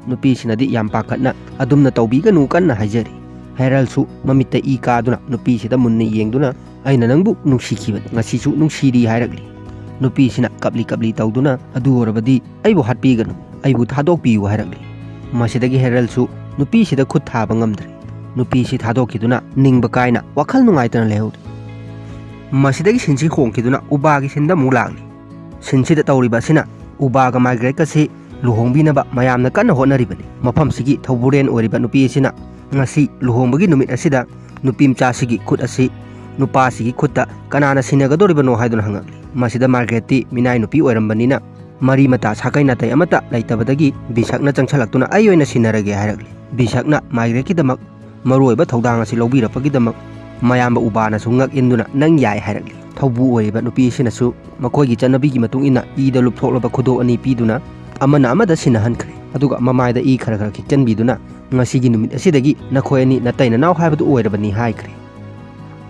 ꯅꯨꯄꯤꯁꯤꯅꯗꯤ ꯌꯥꯝ ꯄꯥꯈꯠꯅ, "ꯑꯗꯨꯝꯅ ꯇꯧꯕꯤꯒꯅꯨ" ꯀꯟꯅ ꯍꯥꯏꯖꯔꯤ꯫ ꯍꯦꯔꯜꯁꯨ ꯃꯃꯤꯠꯇ ꯏ ꯀꯥꯗꯨꯅ ꯅꯨꯄꯤꯁꯤꯗ ꯃꯨꯟꯅ ꯌꯦꯡꯗꯨꯅ, "ꯑꯩꯅ ꯅꯪꯕꯨ ꯅꯨꯡꯁꯤꯈꯤꯕꯅꯤ, ꯉꯁꯤꯁꯨ ꯅꯨꯡꯁꯤꯔꯤ" ꯍꯥꯏꯔꯛꯂꯤ꯫ ꯅꯨꯄꯤꯁꯤꯅ ꯀꯞꯂꯤ ꯀꯞꯂꯤ ꯇꯧꯗꯨꯅ, "ꯑꯗꯨ ꯑꯣꯏꯔꯕꯗꯤ ꯑꯩꯕꯨ ꯍꯥꯠꯄꯤꯒꯅꯨ, ꯑꯩꯕꯨ ꯊꯥꯗꯣꯛꯄꯤꯌꯨ" ꯍꯥꯏꯔꯛꯂꯤ꯫ ꯃꯁꯤꯗꯒꯤ ꯍꯦꯔꯜꯁꯨ ꯅꯨꯄꯤꯁꯤꯗ ꯈꯨꯠ ꯊꯥꯕ ꯉꯝꯗ꯭ꯔꯦ꯫ ꯅꯨꯄꯤꯁꯤ ꯊꯥꯗꯣꯛꯈꯤꯗꯨꯅ ꯅꯤꯡꯕ ꯀꯥꯏꯅ ꯋꯥꯈꯜ ꯅꯨꯡꯉꯥꯏꯇꯅ ꯂꯩꯍꯧꯔꯤ꯫ ꯃꯁꯤꯗꯒꯤ ꯁꯤꯟꯁꯤ ꯈꯣꯡꯈꯤꯗꯨꯅ ꯎꯕꯥꯒꯤ ꯁꯤꯟꯗ ꯑꯃꯨꯛ ꯂꯥꯛꯂꯤ꯫ ꯁꯤꯟꯁꯤꯗ ꯇꯧꯔꯤꯕ ꯑꯁꯤꯅ ꯎꯕꯥꯒ ꯃꯥꯏꯒ꯭ꯔꯦꯠꯀꯁꯤ ꯂꯨꯍꯣꯡꯕꯤꯅꯕ ꯃꯌꯥꯝꯅ ꯀꯟꯅ ꯍꯣꯠꯅꯔꯤꯕꯅꯤ꯫ ꯃꯐꯝꯁꯤꯒꯤ ꯊꯧꯕꯨꯔꯦꯟ ꯑꯣꯏꯔꯤꯕ ꯅꯨꯄꯤ ꯑꯁꯤꯅ ꯉꯁꯤ ꯂꯨꯍꯣꯡꯕꯒꯤ ꯅꯨꯃꯤꯠ ꯑꯁꯤꯗ ꯅꯨꯄꯤ ꯃꯆꯥꯁꯤꯒꯤ ꯈꯨꯠ ꯑꯁꯤ ꯅꯨꯄꯥꯁꯤꯒꯤ ꯈꯨꯠꯇ ꯀꯅꯥꯅ ꯁꯤꯟꯅꯒꯗꯧꯔꯤꯕꯅꯣ ꯍꯥꯏꯗꯨꯅ ꯍꯪꯉꯛꯂꯤ꯫ ꯃꯁꯤꯗ ꯃꯥꯏꯒ꯭ꯔꯦꯠꯇꯤ ꯃꯤꯅꯥꯏ ꯅꯨꯄꯤ ꯑꯣꯏꯔꯝꯕꯅꯤꯅ ꯃꯔꯤ ꯃꯇꯥ ꯁꯥꯒꯩ ꯅꯥꯇꯩ ꯑꯃꯠꯇ ꯂꯩꯇꯕꯗꯒꯤ ꯕꯤꯁꯛꯅ ꯆꯪꯁꯜꯂꯛꯇꯨꯅ "ꯑꯩ ꯑꯣꯏꯅ ꯁꯤꯟꯅꯔꯒꯦ" ꯍꯥꯏꯔꯛꯂꯤ꯫ ꯕꯤꯁꯛꯅ ꯃꯥꯏꯒ꯭ꯔꯦꯠꯀꯤꯗꯃꯛ ꯃꯔꯨꯑꯣꯏꯕ ꯊꯧꯗꯥꯡ ꯑꯁꯤ ꯂꯧꯕꯤꯔꯛꯄꯒꯤꯗꯃꯛ ꯃꯌꯥꯝꯕ ꯎꯕꯥꯅꯁꯨ ꯉꯛ ꯏꯟꯗꯨꯅ "ꯅꯪ ꯌꯥꯏ" ꯍꯥꯏꯔꯛꯂꯤ꯫ ꯊꯧꯕꯨ ꯑꯣꯏꯔꯤꯕ ꯅꯨꯄꯤ ꯑꯁꯤꯅꯁꯨ ꯃꯈꯣꯏꯒꯤ ꯆꯠꯅꯕꯤꯒꯤ ꯃꯇꯨꯡ ꯏꯟꯅ ꯏꯗ ꯂꯨꯞꯊꯣꯛꯂꯕ ꯈꯨꯗꯣꯞ ꯑꯅꯤ ꯄꯤꯗꯨꯅ ꯑꯃꯅ ꯑꯃꯗ ꯁꯤꯟꯅꯍꯟꯈ꯭ꯔꯦ꯫ ꯑꯗꯨꯒ ꯃꯃꯥꯏꯗ ꯏ ꯈꯔ ꯈꯔ ꯈꯤꯛꯆꯟꯕꯤꯗꯨꯅ "ꯉꯁꯤꯒꯤ ꯅꯨꯃꯤꯠ ꯑꯁꯤꯗꯒꯤ ꯅꯈꯣꯏ ꯑꯅꯤ ꯅꯇꯩ ꯅꯅꯥꯎ ꯍꯥꯏꯕꯗꯨ ꯑꯣꯏꯔꯕꯅꯤ" ꯍꯥꯏꯈ꯭ꯔꯦ꯫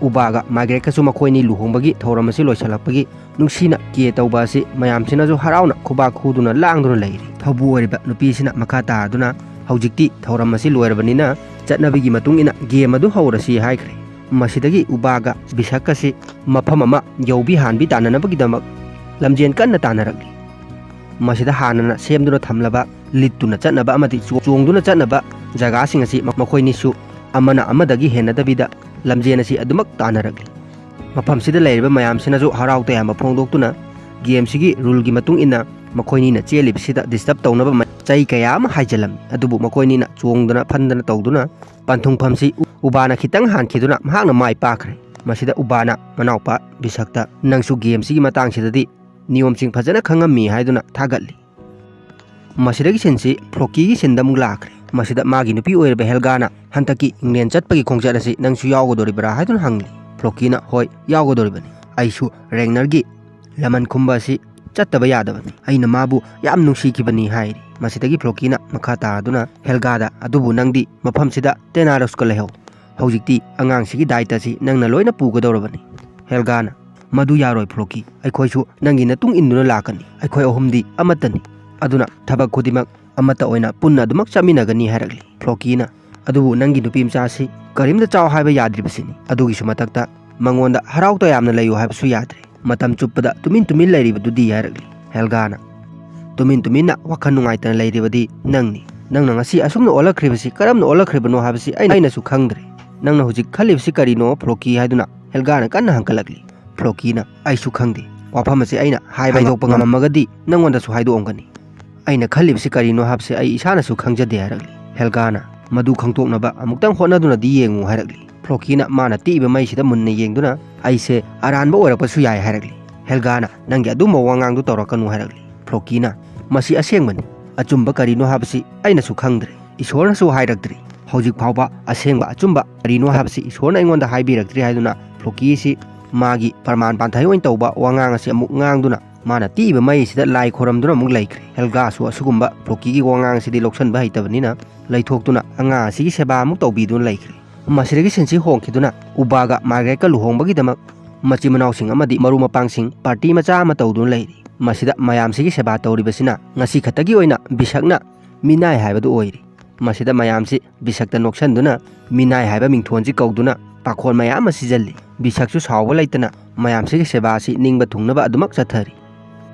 ꯎꯕꯥꯒ ꯃꯥꯏꯒ꯭ꯔꯦꯠꯀꯁꯨ ꯃꯈꯣꯏꯅꯤ ꯂꯨꯍꯣꯡꯕꯒꯤ ꯊꯧꯔꯝ ꯑꯁꯤ ꯂꯣꯏꯁꯤꯜꯂꯛꯄꯒꯤ ꯅꯨꯡꯁꯤꯅ ꯀꯦ ꯇꯧꯕ ꯑꯁꯤ ꯃꯌꯥꯝꯁꯤꯅꯁꯨ ꯍꯔꯥꯎꯅ ꯈꯨꯕꯥꯛ ꯈꯨꯗꯨꯅ ꯂꯥꯡꯗꯨꯅ ꯂꯩꯔꯤ꯫ ꯊꯧꯕꯨ ꯑꯣꯏꯔꯤꯕ ꯅꯨꯄꯤꯁꯤꯅ ꯃꯈꯥ ꯇꯥꯗꯨꯅ "ꯍꯧꯖꯤꯛꯇꯤ ꯊꯧꯔꯝ ꯑꯁꯤ ꯂꯣꯏꯔꯕꯅꯤꯅ ꯆꯠꯅꯕꯤꯒꯤ ꯃꯇꯨꯡ ꯏꯟꯅ ꯒꯦꯝ ꯑꯗꯨ ꯍꯧꯔꯁꯤ" ꯍꯥꯏꯈ꯭ꯔꯦ꯫ ꯃꯁꯤꯗꯒꯤ ꯎꯕꯥꯒ ꯕꯤꯁꯛꯀꯁꯤ ꯃꯐꯝ ꯑꯃ ꯌꯧꯕꯤ ꯍꯥꯟꯕꯤ ꯇꯥꯟꯅꯅꯕꯒꯤꯗꯃꯛ ꯂꯝꯖꯦꯟ ꯀꯟꯅ ꯇꯥꯟꯅꯔꯛꯂꯤ꯫ ꯃꯁꯤꯗ ꯍꯥꯟꯅꯅ ꯁꯦꯝꯗꯨꯅ ꯊꯝꯂꯕ ꯂꯤꯠꯇꯨꯅ ꯆꯠꯅꯕ ꯑꯃꯗꯤ ꯆꯣ-, ꯆꯣꯡꯗꯨꯅ ꯆꯠꯅꯕ ꯖꯒꯥꯁꯤꯡ ꯑꯁꯤ ꯃꯈꯣꯏꯅꯤꯁꯨ ꯑꯃꯅ ꯑꯃꯗꯒꯤ ꯍꯦꯟꯅꯗꯕꯤꯗ ꯂꯝꯖꯦꯟ ꯑꯁꯤ ꯑꯗꯨꯃꯛ ꯇꯥꯟꯅꯔꯛꯂꯤ꯫ ꯃꯐꯝꯁꯤꯗ ꯂꯩꯔꯤꯕ ꯃꯌꯥꯝꯁꯤꯅꯁꯨ ꯍꯔꯥꯎ ꯇꯌꯥꯝꯕ ꯐꯣꯡꯗꯣꯛꯇꯨꯅ ꯒꯦꯝꯁꯤꯒꯤ ꯔꯨꯜꯒꯤ ꯃꯇꯨꯡ ꯏꯟꯅ ꯃꯈꯣꯏꯅꯤꯅ ꯆꯦꯜꯂꯤꯕꯁꯤꯗ ꯗꯤꯁꯇꯔꯕ ꯇꯧꯅꯕ ꯃ-, ꯆꯩ ꯀꯌꯥ ꯑꯃ ꯍꯥꯏꯖꯜꯂꯝꯃꯤ꯫ ꯑꯗꯨꯕꯨ ꯃꯈꯣꯏꯅꯤꯅ ꯆꯣꯡꯗꯅ ꯐꯟꯗꯅ ꯇꯧꯗꯨꯅ ꯄꯟꯊꯨꯡꯐꯝꯁꯤ ꯎ-, ꯎꯕꯥꯅ ꯈꯤꯇꯪ ꯍꯥꯟꯈꯤꯗꯨꯅ ꯃꯍꯥꯛꯅ ꯃꯥꯏ ꯄꯥꯛꯈ꯭ꯔꯦ꯫ ꯃꯁꯤꯗ ꯎꯕꯥꯅ ꯃꯅꯥꯎꯄꯥ ꯕꯤꯁꯛꯇ "ꯅꯪꯁꯨ ꯒꯦꯝꯁꯤꯒꯤ ꯃꯇꯥꯡꯁꯤꯗꯗꯤ ꯅꯤꯌꯣꯝꯁꯤꯡ ꯐꯖꯅ ꯈꯪꯉꯝꯃꯤ" ꯍꯥꯏꯗꯨꯅ ꯊꯥꯒꯠꯂꯤ꯫ ꯃꯁꯤꯗꯒꯤ ꯁꯤꯟꯁꯤ ꯐ꯭ꯂꯣꯀꯤꯒꯤ ꯁꯤꯟꯗ ꯑꯃꯨꯛ ꯂꯥꯛꯈ꯭ꯔꯦ꯫ ꯃꯁꯤꯗ ꯃꯥꯒꯤ ꯅꯨꯄꯤ ꯑꯣꯏꯔꯤꯕ ꯍꯦꯜꯒꯥꯅ "ꯍꯟꯗꯛꯀꯤ ꯏꯪꯂꯦꯟ ꯆꯠꯄꯒꯤ ꯈꯣꯡꯆꯠ ꯑꯁꯤ ꯅꯪꯁꯨ ꯌꯥꯎꯒꯗꯧꯔꯤꯕ꯭ꯔꯥ?" ꯍꯥꯏꯗꯨꯅ ꯍꯪꯂꯤ꯫ ꯐ꯭ꯂꯣꯀꯤꯅ "ꯍꯣꯏ, ꯌꯥꯎꯒꯗꯧꯔꯤꯕꯅꯤ꯫ ꯑꯩꯁꯨ ꯔꯦꯡꯅꯔꯒꯤ ꯂꯃꯟ ꯈꯨꯝꯕ ꯑꯁꯤ ꯆꯠꯇꯕ ꯌꯥꯗꯕꯅꯤ꯫ ꯑꯩꯅ ꯃꯥꯕꯨ ꯌꯥꯝ ꯅꯨꯡꯁꯤꯈꯤꯕꯅꯤ" ꯍꯥꯏꯔꯤ꯫ ꯃꯁꯤꯗꯒꯤ ꯐ꯭ꯂꯣꯀꯤꯅ ꯃꯈꯥ ꯇꯥꯗꯨꯅ ꯍꯦꯜꯒꯥꯗ "ꯑꯗꯨꯕꯨ ꯅꯪꯗꯤ ꯃꯐꯝꯁꯤꯗ ꯇꯦꯅꯥꯔꯣꯁꯀ ꯂꯩꯍꯧ꯫ ꯍꯧꯖꯤꯛꯇꯤ ꯑꯉꯥꯡꯁꯤꯒꯤ ꯗꯥꯏꯇ ꯑꯁꯤ ꯅꯪꯅ ꯂꯣꯏꯅ ꯄꯨꯒꯗꯧꯔꯕꯅꯤ"꯫ ꯍꯦꯜꯒꯥꯅ "ꯃꯗꯨ ꯌꯥꯔꯣꯏ ꯐ꯭ꯂꯣꯀꯤ, ꯑꯩꯈꯣꯏꯁꯨ ꯅꯪꯒꯤ ꯅꯇꯨꯡ ꯏꯟꯗꯨꯅ ꯂꯥꯛꯀꯅꯤ꯫ ꯑꯩꯈꯣꯏ ꯑꯍꯨꯝꯗꯤ ꯑꯃꯠꯇꯅꯤ꯫ ꯑꯗꯨꯅ ꯊꯕꯛ ꯈꯨꯗꯤꯡꯃꯛ ꯑꯃꯠꯇ ꯑꯣꯏꯅ ꯄꯨꯟꯅ ꯑꯗꯨꯃꯛ ꯆꯠꯃꯤꯟꯅꯒꯅꯤ" ꯍꯥꯏꯔꯛꯂꯤ꯫ ꯐ꯭ꯂꯣꯀꯤꯅ "ꯑꯗꯨꯕꯨ ꯅꯪꯒꯤ ꯅꯨꯄꯤ ꯃꯆꯥꯁꯤ ꯀꯔꯤꯝꯇ ꯆꯥꯎ ꯍꯥꯏꯕ ꯌꯥꯗ꯭ꯔꯤꯕꯁꯤꯅꯤ꯫ ꯑꯗꯨꯒꯤꯁꯨ ꯃꯊꯛꯇ ꯃꯉꯣꯟꯗ ꯍꯔꯥꯎ ꯇꯌꯥꯝꯅ ꯂꯩꯌꯨ ꯍꯥꯏꯕꯁꯨ ꯌꯥꯗ꯭ꯔꯦ꯫ ꯃꯇꯝ ꯆꯨꯞꯄꯗ ꯇꯨꯃꯤꯟ ꯇꯨꯃꯤꯟ ꯂꯩꯔꯤꯕꯗꯨꯗꯤ" ꯍꯥꯏꯔꯛꯂꯤ꯫ ꯍꯦꯜꯒꯥꯅ "ꯇꯨꯃꯤꯟ ꯇꯨꯃꯤꯟꯅ ꯋꯥꯈꯜ ꯅꯨꯡꯉꯥꯏꯇꯅ ꯂꯩꯔꯤꯕꯗꯤ ꯅꯪꯅꯤ꯫ ꯅꯪꯅ ꯉꯁꯤ ꯑꯁꯨꯝꯅ ꯑꯣꯜꯂꯛꯈ꯭ꯔꯤꯕꯁꯤ ꯀꯔꯝꯅ ꯑꯣꯜꯂꯛꯈ꯭ꯔꯤꯕꯅꯣ ꯍꯥꯏꯕꯁꯤ ꯑꯩꯅ, ꯑꯩꯅꯁꯨ ꯈꯪꯗ꯭ꯔꯦ꯫ ꯅꯪꯅ ꯍꯧꯖꯤꯛ ꯈꯜꯂꯤꯕꯁꯤ ꯀꯔꯤꯅꯣ ꯐ꯭ꯂꯣꯀꯤ?" ꯍꯥꯏꯗꯨꯅ ꯍꯦꯜꯒꯥꯅ ꯀꯟꯅ ꯍꯪꯀꯠꯂꯛꯂꯤ꯫ ꯐ꯭ꯂꯣꯀꯤꯅ "ꯑꯩꯁꯨ ꯈꯪꯗꯦ꯫ ꯋꯥꯐꯝ ꯑꯁꯤ ꯑꯩꯅ ꯍꯥꯏꯕ ꯍꯥꯏꯗꯣꯛꯄ ꯉꯝ- ꯉꯝꯃꯝꯃꯒꯗꯤ ꯅꯪꯉꯣꯟꯗꯁꯨ ꯍꯥꯏꯗꯣꯛꯑꯝꯒꯅꯤ꯫ ꯑꯩꯅ ꯈꯜꯂꯤꯕꯁꯤ ꯀꯔꯤꯅꯣ ꯍꯥꯏꯕꯁꯤ ꯑꯩ ꯏꯁꯥꯅꯁꯨ ꯈꯪꯖꯗꯦ" ꯍꯥꯏꯔꯛꯂꯤ꯫ ꯍꯦꯜꯒꯥꯅ, "ꯃꯗꯨ ꯈꯪꯗꯣꯛꯅꯕ ꯑꯃꯨꯛꯇꯪ ꯍꯣꯠꯅꯗꯨꯅꯗꯤ ꯌꯦꯡꯉꯨ" ꯍꯥꯏꯔꯛꯂꯤ꯫ ꯐ꯭ꯂꯣꯀꯤꯅ ꯃꯥꯅ ꯇꯤꯛꯏꯕ ꯃꯩꯁꯤꯗ ꯃꯨꯟꯅ ꯌꯦꯡꯗꯨꯅ, "ꯑꯩꯁꯦ ꯑꯔꯥꯟꯕ ꯑꯣꯏꯔꯛꯄꯁꯨ ꯌꯥꯏ" ꯍꯥꯏꯔꯛꯂꯤ꯫ ꯍꯦꯜꯒꯥꯅ, "ꯅꯪꯒꯤ ꯑꯗꯨꯝꯕ ꯋꯥꯉꯥꯡꯗꯨ ꯇꯧꯔꯛꯀꯅꯨ" ꯍꯥꯏꯔꯛꯂꯤ꯫ ꯐ꯭ꯂꯣꯀꯤꯅ, "ꯃꯁꯤ ꯑꯁꯦꯡꯕꯅꯤ, ꯑꯆꯨꯝꯕ ꯀꯔꯤꯅꯣ ꯍꯥꯏꯕꯁꯤ ꯑꯩꯅꯁꯨ ꯈꯪꯗ꯭ꯔꯦ, ꯏꯁꯣꯔꯅꯁꯨ ꯍꯥꯏꯔꯛꯇ꯭ꯔꯤ, ꯍꯧꯖꯤꯛ ꯐꯥꯎꯕ ꯑꯁꯦꯡꯕ ꯑꯆꯨꯝꯕ ꯀꯔꯤꯅꯣ ꯍꯥꯏꯕꯁꯤ ꯏꯁꯣꯔꯅ ꯑꯩꯉꯣꯟꯗ ꯍꯥꯏꯕꯤꯔꯛꯇ꯭ꯔꯤ" ꯍꯥꯏꯗꯨꯅ ꯐ꯭ꯂꯣꯀꯤ ꯑꯁꯤ ꯃꯥꯒꯤ ꯄ꯭ꯔꯃꯥꯟ ꯄꯥꯟꯊꯩ ꯑꯣꯏꯅ ꯇꯧꯕ ꯋꯥꯉꯥꯡ ꯑꯁꯤ ꯑꯃꯨꯛ ꯉꯥꯡꯗꯨꯅ ꯃꯥꯅ ꯇꯤꯛꯏꯕ ꯃꯩ ꯑꯁꯤꯗ ꯂꯥꯏ ꯈꯣꯏꯔꯝꯗꯨꯅ ꯑꯃꯨꯛ ꯂꯩꯈ꯭ꯔꯦ꯫ ꯍꯦꯜꯒꯥꯁꯨ ꯑꯁꯤꯒꯨꯝꯕ ꯐ꯭ꯂꯣꯀꯤꯒꯤ ꯋꯥꯉꯥꯡ ꯑꯁꯤꯗꯤ ꯂꯧꯁꯤꯟꯕ ꯍꯩꯇꯕꯅꯤꯅ ꯂꯩꯊꯣꯛꯇꯨꯅ ꯑꯉꯥꯡ ꯑꯁꯤꯒꯤ ꯁꯦꯕꯥ ꯑꯃꯨꯛ ꯇꯧꯕꯤꯗꯨꯅ ꯂꯩꯈ꯭ꯔꯦ꯫ ꯃꯁꯤꯗꯒꯤ ꯁꯤꯟꯁꯤ ꯍꯣꯡꯈꯤꯗꯨꯅ ꯎꯕꯥꯒ ꯃꯥꯔꯒꯔꯦꯠꯀ ꯂꯨꯍꯣꯡꯕꯒꯤꯗꯃꯛ ꯃꯆꯤꯟ ꯃꯅꯥꯎꯁꯤꯡ ꯑꯃꯗꯤ ꯃꯔꯨꯞ ꯃꯄꯥꯡꯁꯤꯡ ꯄꯥꯔꯇꯤ ꯃꯆꯥ ꯑꯃ ꯇꯧꯗꯨꯅ ꯂꯩꯔꯤ꯫ ꯃꯁꯤꯗ ꯃꯌꯥꯝꯁꯤꯒꯤ ꯁꯦꯕꯥ ꯇꯧꯔꯤꯕꯁꯤꯅ ꯉꯁꯤ ꯈꯛꯇꯒꯤ ꯑꯣꯏꯅ ꯕꯤꯁꯛꯅ ꯃꯤꯅꯥꯏ ꯍꯥꯏꯕꯗꯨ ꯑꯣꯏꯔꯤ꯫ ꯃꯁꯤꯗ ꯃꯌꯥꯝꯁꯤ ꯕꯤꯁꯛꯇ ꯅꯣꯛꯁꯟꯗꯨꯅ ꯃꯤꯅꯥꯏ ꯍꯥꯏꯕ ꯃꯤꯡꯊꯣꯟꯁꯤ ꯀꯧꯗꯨꯅ ꯄꯥꯈꯣꯟ ꯃꯌꯥꯝ ꯑꯃ ꯁꯤꯖꯜꯂꯤ꯫ ꯕꯤꯁꯛꯁꯨ ꯁꯥꯎꯕ ꯂꯩꯇꯅ ꯃꯌꯥꯝꯁꯤꯒꯤ ꯁꯦꯕꯥ ꯑꯁꯤ ꯅꯤꯡꯕ ꯊꯨꯡꯅꯕ ꯑꯗꯨꯃꯛ ꯆꯠꯊꯔꯤ꯫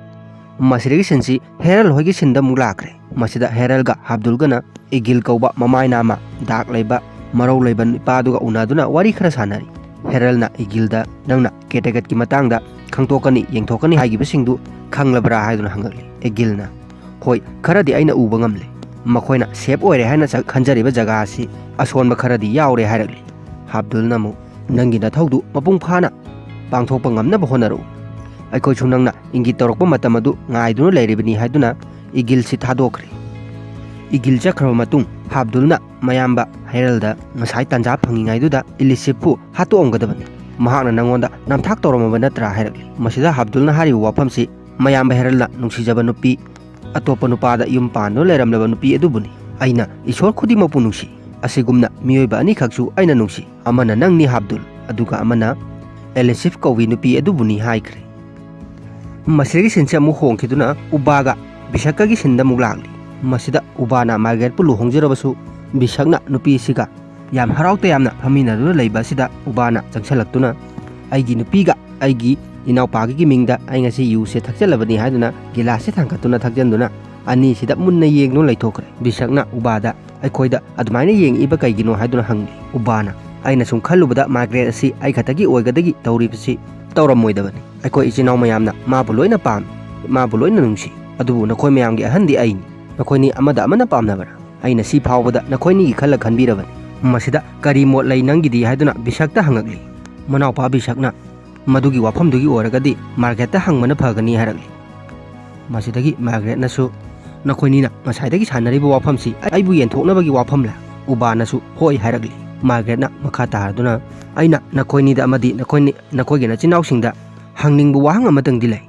ꯃꯁꯤꯗꯒꯤ ꯁꯤꯟꯁꯤ ꯍꯦꯔꯜ ꯍꯣꯏꯒꯤ ꯁꯤꯟꯗ ꯑꯃꯨꯛ ꯂꯥꯛꯈ꯭ꯔꯦ꯫ ꯃꯁꯤꯗ ꯍꯦꯔꯜꯒ ꯍꯥꯕꯗꯨꯜꯒꯅ ꯏꯒꯤꯜ ꯀꯧꯕ ꯃꯃꯥꯏ ꯅꯥꯝꯃ ꯗꯥꯛ ꯂꯩꯕ ꯃꯔꯧ ꯂꯩꯕ ꯅꯨꯄꯥꯗꯨꯒ ꯎꯅꯗꯨꯅ ꯋꯥꯔꯤ ꯈꯔ ꯁꯥꯟꯅꯔꯤ꯫ ꯍꯦꯔꯜꯅ ꯏꯒꯤꯜꯗ, "ꯅꯪꯅ ꯀꯦꯇꯒꯠꯀꯤ ꯃꯇꯥꯡꯗ ꯈꯪꯗꯣꯛꯀꯅꯤ, ꯌꯦꯡꯊꯣꯛꯀꯅꯤ ꯍꯥꯏꯈꯤꯕꯁꯤꯡꯗꯨ ꯈꯪꯂꯕ꯭ꯔꯥ?" ꯍꯥꯏꯗꯨꯅ ꯍꯪꯉꯛꯂꯤ꯫ ꯏꯒꯤꯜꯅ, "ꯍꯣꯏ, ꯈꯔꯗꯤ ꯑꯩꯅ ꯎꯕ ꯉꯝꯂꯦ꯫ ꯃꯈꯣꯏꯅ ꯁꯦꯞ ꯑꯣꯏꯔꯦ ꯍꯥꯏꯅ ꯆ-, ꯈꯟꯖꯔꯤꯕ ꯖꯒꯥ ꯑꯁꯤ ꯑꯁꯣꯟꯕ ꯈꯔꯗꯤ ꯌꯥꯎꯔꯦ" ꯍꯥꯏꯔꯛꯂꯤ꯫ ꯍꯥꯕꯗꯨꯜꯅ ꯑꯃꯨꯛ, "ꯅꯪꯒꯤ ꯅꯊꯧꯗꯨ ꯃꯄꯨꯡ ꯐꯥꯅ ꯄꯥꯡꯊꯣꯛꯄ ꯉꯝꯅꯕ ꯍꯣꯠꯅꯔꯛꯎ꯫ ꯑꯩꯈꯣꯏꯁꯨ ꯅꯪꯅ ꯏꯪꯒꯤꯠ ꯇꯧꯔꯛꯄ ꯃꯇꯝ ꯑꯗꯨ ꯉꯥꯏꯗꯨꯅ ꯂꯩꯔꯤꯕꯅꯤ" ꯍꯥꯏꯗꯨꯅ ꯏꯒꯤꯜꯁꯤ ꯊꯥꯗꯣꯛꯈ꯭ꯔꯦ꯫ ꯏꯒꯤꯜ ꯆꯠꯈ꯭ꯔꯕ ꯃꯇꯨꯡ ꯍꯥꯕꯗꯨꯜꯅ ꯃꯌꯥꯝꯕ ꯍꯦꯔꯜꯗ ꯉꯁꯥꯏ ꯇꯥꯟꯖꯥ ꯐꯪꯉꯤꯉꯩꯗꯨꯗ ꯏꯂꯤꯁꯤꯞꯄꯨ ꯍꯥꯠꯇꯣꯛꯑꯝꯒꯗꯕꯅꯤ, ꯃꯍꯥꯛꯅ ꯅꯪꯉꯣꯟꯗ ꯅꯝꯊꯥꯛ ꯇꯧꯔꯝꯃꯕ ꯅꯠꯇ꯭ꯔꯥ ꯍꯥꯏꯔꯛꯂꯤ꯫ ꯃꯁꯤꯗ ꯍꯥꯕꯗꯨꯜꯅ ꯍꯥꯏꯔꯤꯕ ꯋꯥꯐꯝꯁꯤ ꯃꯌꯥꯝꯕ ꯍꯦꯔꯜꯅ ꯅꯨꯡꯁꯤꯖꯕ ꯅꯨꯄꯤ, ꯑꯇꯣꯞꯄ ꯅꯨꯄꯥꯗ ꯌꯨꯝ ꯄꯥꯟꯗꯨꯅ ꯂꯩꯔꯝꯂꯕ ꯅꯨꯄꯤ ꯑꯗꯨꯕꯨꯅꯤ꯫ "ꯑꯩꯅ ꯏꯁꯣꯔ ꯈꯨꯗꯤꯡꯃꯛꯄꯨ ꯅꯨꯡꯁꯤ, ꯑꯁꯤꯒꯨꯝꯅ ꯃꯤꯑꯣꯏꯕ ꯑꯅꯤꯈꯛꯁꯨ ꯑꯩꯅ ꯅꯨꯡꯁꯤ, ꯑꯃꯅ ꯅꯪꯅꯤ ꯍꯥꯕꯗꯨꯜ, ꯑꯗꯨꯒ ꯑꯃꯅ ꯑꯦꯂꯤꯁꯤꯞ ꯀꯧꯕꯤ ꯅꯨꯄꯤ ꯑꯗꯨꯕꯨꯅꯤ" ꯍꯥꯏꯈ꯭ꯔꯦ꯫ ꯃꯁꯤꯗꯒꯤ ꯁꯤꯟꯁꯦ ꯑꯃꯨꯛ ꯍꯣꯡꯈꯤꯗꯨꯅ ꯎꯕꯥꯒ ꯕꯤꯁꯛꯀꯒꯤ ꯁꯤꯟꯗ ꯑꯃꯨꯛ ꯂꯥꯛꯂꯤ꯫ ꯃꯁꯤꯗ ꯎꯕꯥꯅ ꯃꯥꯔꯒꯔꯦꯠꯄꯨ ꯂꯨꯍꯣꯡꯖꯔꯕꯁꯨ ꯕꯤꯁꯛꯅ ꯅꯨꯄꯤꯁꯤꯒ ꯌꯥꯝ ꯍꯔꯥꯎ ꯇꯌꯥꯝꯅ ꯐꯝꯃꯤꯟꯅꯗꯨꯅ ꯂꯩꯕ ꯑꯁꯤꯗ ꯎꯕꯥꯅ ꯆꯪꯁꯤꯜꯂꯛꯇꯨꯅ, "ꯑꯩꯒꯤ ꯅꯨꯄꯤꯒ ꯑꯩꯒꯤ ꯏꯅꯥꯎꯄꯥꯒꯤ ꯃꯤꯡꯗ ꯑꯩ ꯉꯁꯤ ꯌꯨꯁꯦ ꯊꯛꯆꯜꯂꯕꯅꯤ" ꯍꯥꯏꯗꯨꯅ ꯒꯤꯂꯥꯁꯁꯦ ꯊꯥꯡꯒꯠꯇꯨꯅ ꯊꯛꯆꯟꯗꯨꯅ ꯑꯅꯤꯁꯤꯗ ꯃꯨꯟꯅ ꯌꯦꯡꯗꯨꯅ ꯂꯩꯊꯣꯛꯈ꯭ꯔꯦ꯫ ꯕꯤꯁꯛꯅ ꯎꯕꯥꯗ, "ꯑꯩꯈꯣꯏꯗ ꯑꯗꯨꯃꯥꯏꯅ ꯌꯦꯡꯉꯛꯏꯕ ꯀꯩꯒꯤꯅꯣ?" ꯍꯥꯏꯗꯨꯅ ꯍꯪꯂꯤ꯫ ꯎꯕꯥꯅ, "ꯑꯩꯅ ꯁꯨꯝ ꯈꯜꯂꯨꯕꯗ ꯃꯥꯔꯒꯔꯦꯠ ꯑꯁꯤ ꯑꯩ ꯈꯛꯇꯒꯤ ꯑꯣꯏꯒꯗꯒꯤ ꯇꯧꯔꯤꯕꯁꯤ ꯇꯧꯔꯝꯃꯣꯏꯗꯕꯅꯤ꯫ ꯑꯩꯈꯣꯏ ꯏꯆꯤꯟ ꯏꯅꯥꯎ ꯃꯌꯥꯝꯅ ꯃꯥꯕꯨ ꯂꯣꯏꯅ ꯄꯥꯝꯃꯤ, ꯃꯥꯕꯨ ꯂꯣꯏꯅ ꯅꯨꯡꯁꯤ꯫ ꯑꯗꯨꯕꯨ ꯅꯈꯣꯏ ꯃꯌꯥꯝꯒꯤ ꯑꯍꯟꯗꯤ ꯑꯩꯅꯤ꯫ ꯅꯈꯣꯏꯅꯤ ꯑꯃꯗ ꯑꯃꯅ ꯄꯥꯝꯅꯕ꯭ꯔꯥ? ꯑꯩꯅ ꯁꯤ ꯐꯥꯎꯕꯗ ꯅꯈꯣꯏꯅꯤꯒꯤ ꯈꯜꯂ ꯈꯟꯕꯤꯔꯕꯅꯤ꯫ ꯃꯁꯤꯗ ꯀꯔꯤ ꯃꯣꯠ ꯂꯩ ꯅꯪꯒꯤꯗꯤ?" ꯍꯥꯏꯗꯨꯅ ꯕꯤꯁꯛꯇ ꯍꯪꯉꯛꯂꯤ꯫ ꯃꯅꯥꯎꯄꯥ ꯕꯤꯁꯛꯅ ꯃꯗꯨꯒꯤ ꯋꯥꯐꯝꯗꯨꯒꯤ ꯑꯣꯏꯔꯒꯗꯤ ꯃꯥꯔꯒꯔꯦꯠꯇ ꯍꯪꯕꯅ ꯐꯒꯅꯤ ꯍꯥꯏꯔꯛꯂꯤ꯫ ꯃꯁꯤꯗꯒꯤ ꯃꯥꯔꯒꯔꯦꯠꯅꯁꯨ, "ꯅꯈꯣꯏꯅꯤꯅ ꯉꯁꯥꯏꯗꯒꯤ ꯁꯥꯟꯅꯔꯤꯕ ꯋꯥꯐꯝꯁꯤ ꯑꯩꯕꯨ ꯌꯦꯟꯊꯣꯛꯅꯕꯒꯤ ꯋꯥꯐꯝꯂ?" ꯎꯕꯥꯅꯁꯨ ꯍꯣꯏ ꯍꯥꯏꯔꯛꯂꯤ꯫ ꯃꯥꯔꯒꯔꯦꯠꯅ ꯃꯈꯥ ꯇꯥꯔꯗꯨꯅ, "ꯑꯩꯅ ꯅꯈꯣꯏꯅꯤꯗ ꯑꯃꯗꯤ ꯅꯈꯣꯏꯅꯤ-, ꯅꯈꯣꯏꯒꯤ ꯅꯆꯤꯟ ꯏꯅꯥꯎꯁꯤꯡꯗ ꯍꯪꯅꯤꯡꯕ ꯋꯥꯍꯪ ꯑꯃꯇꯪꯗꯤ ꯂꯩ꯫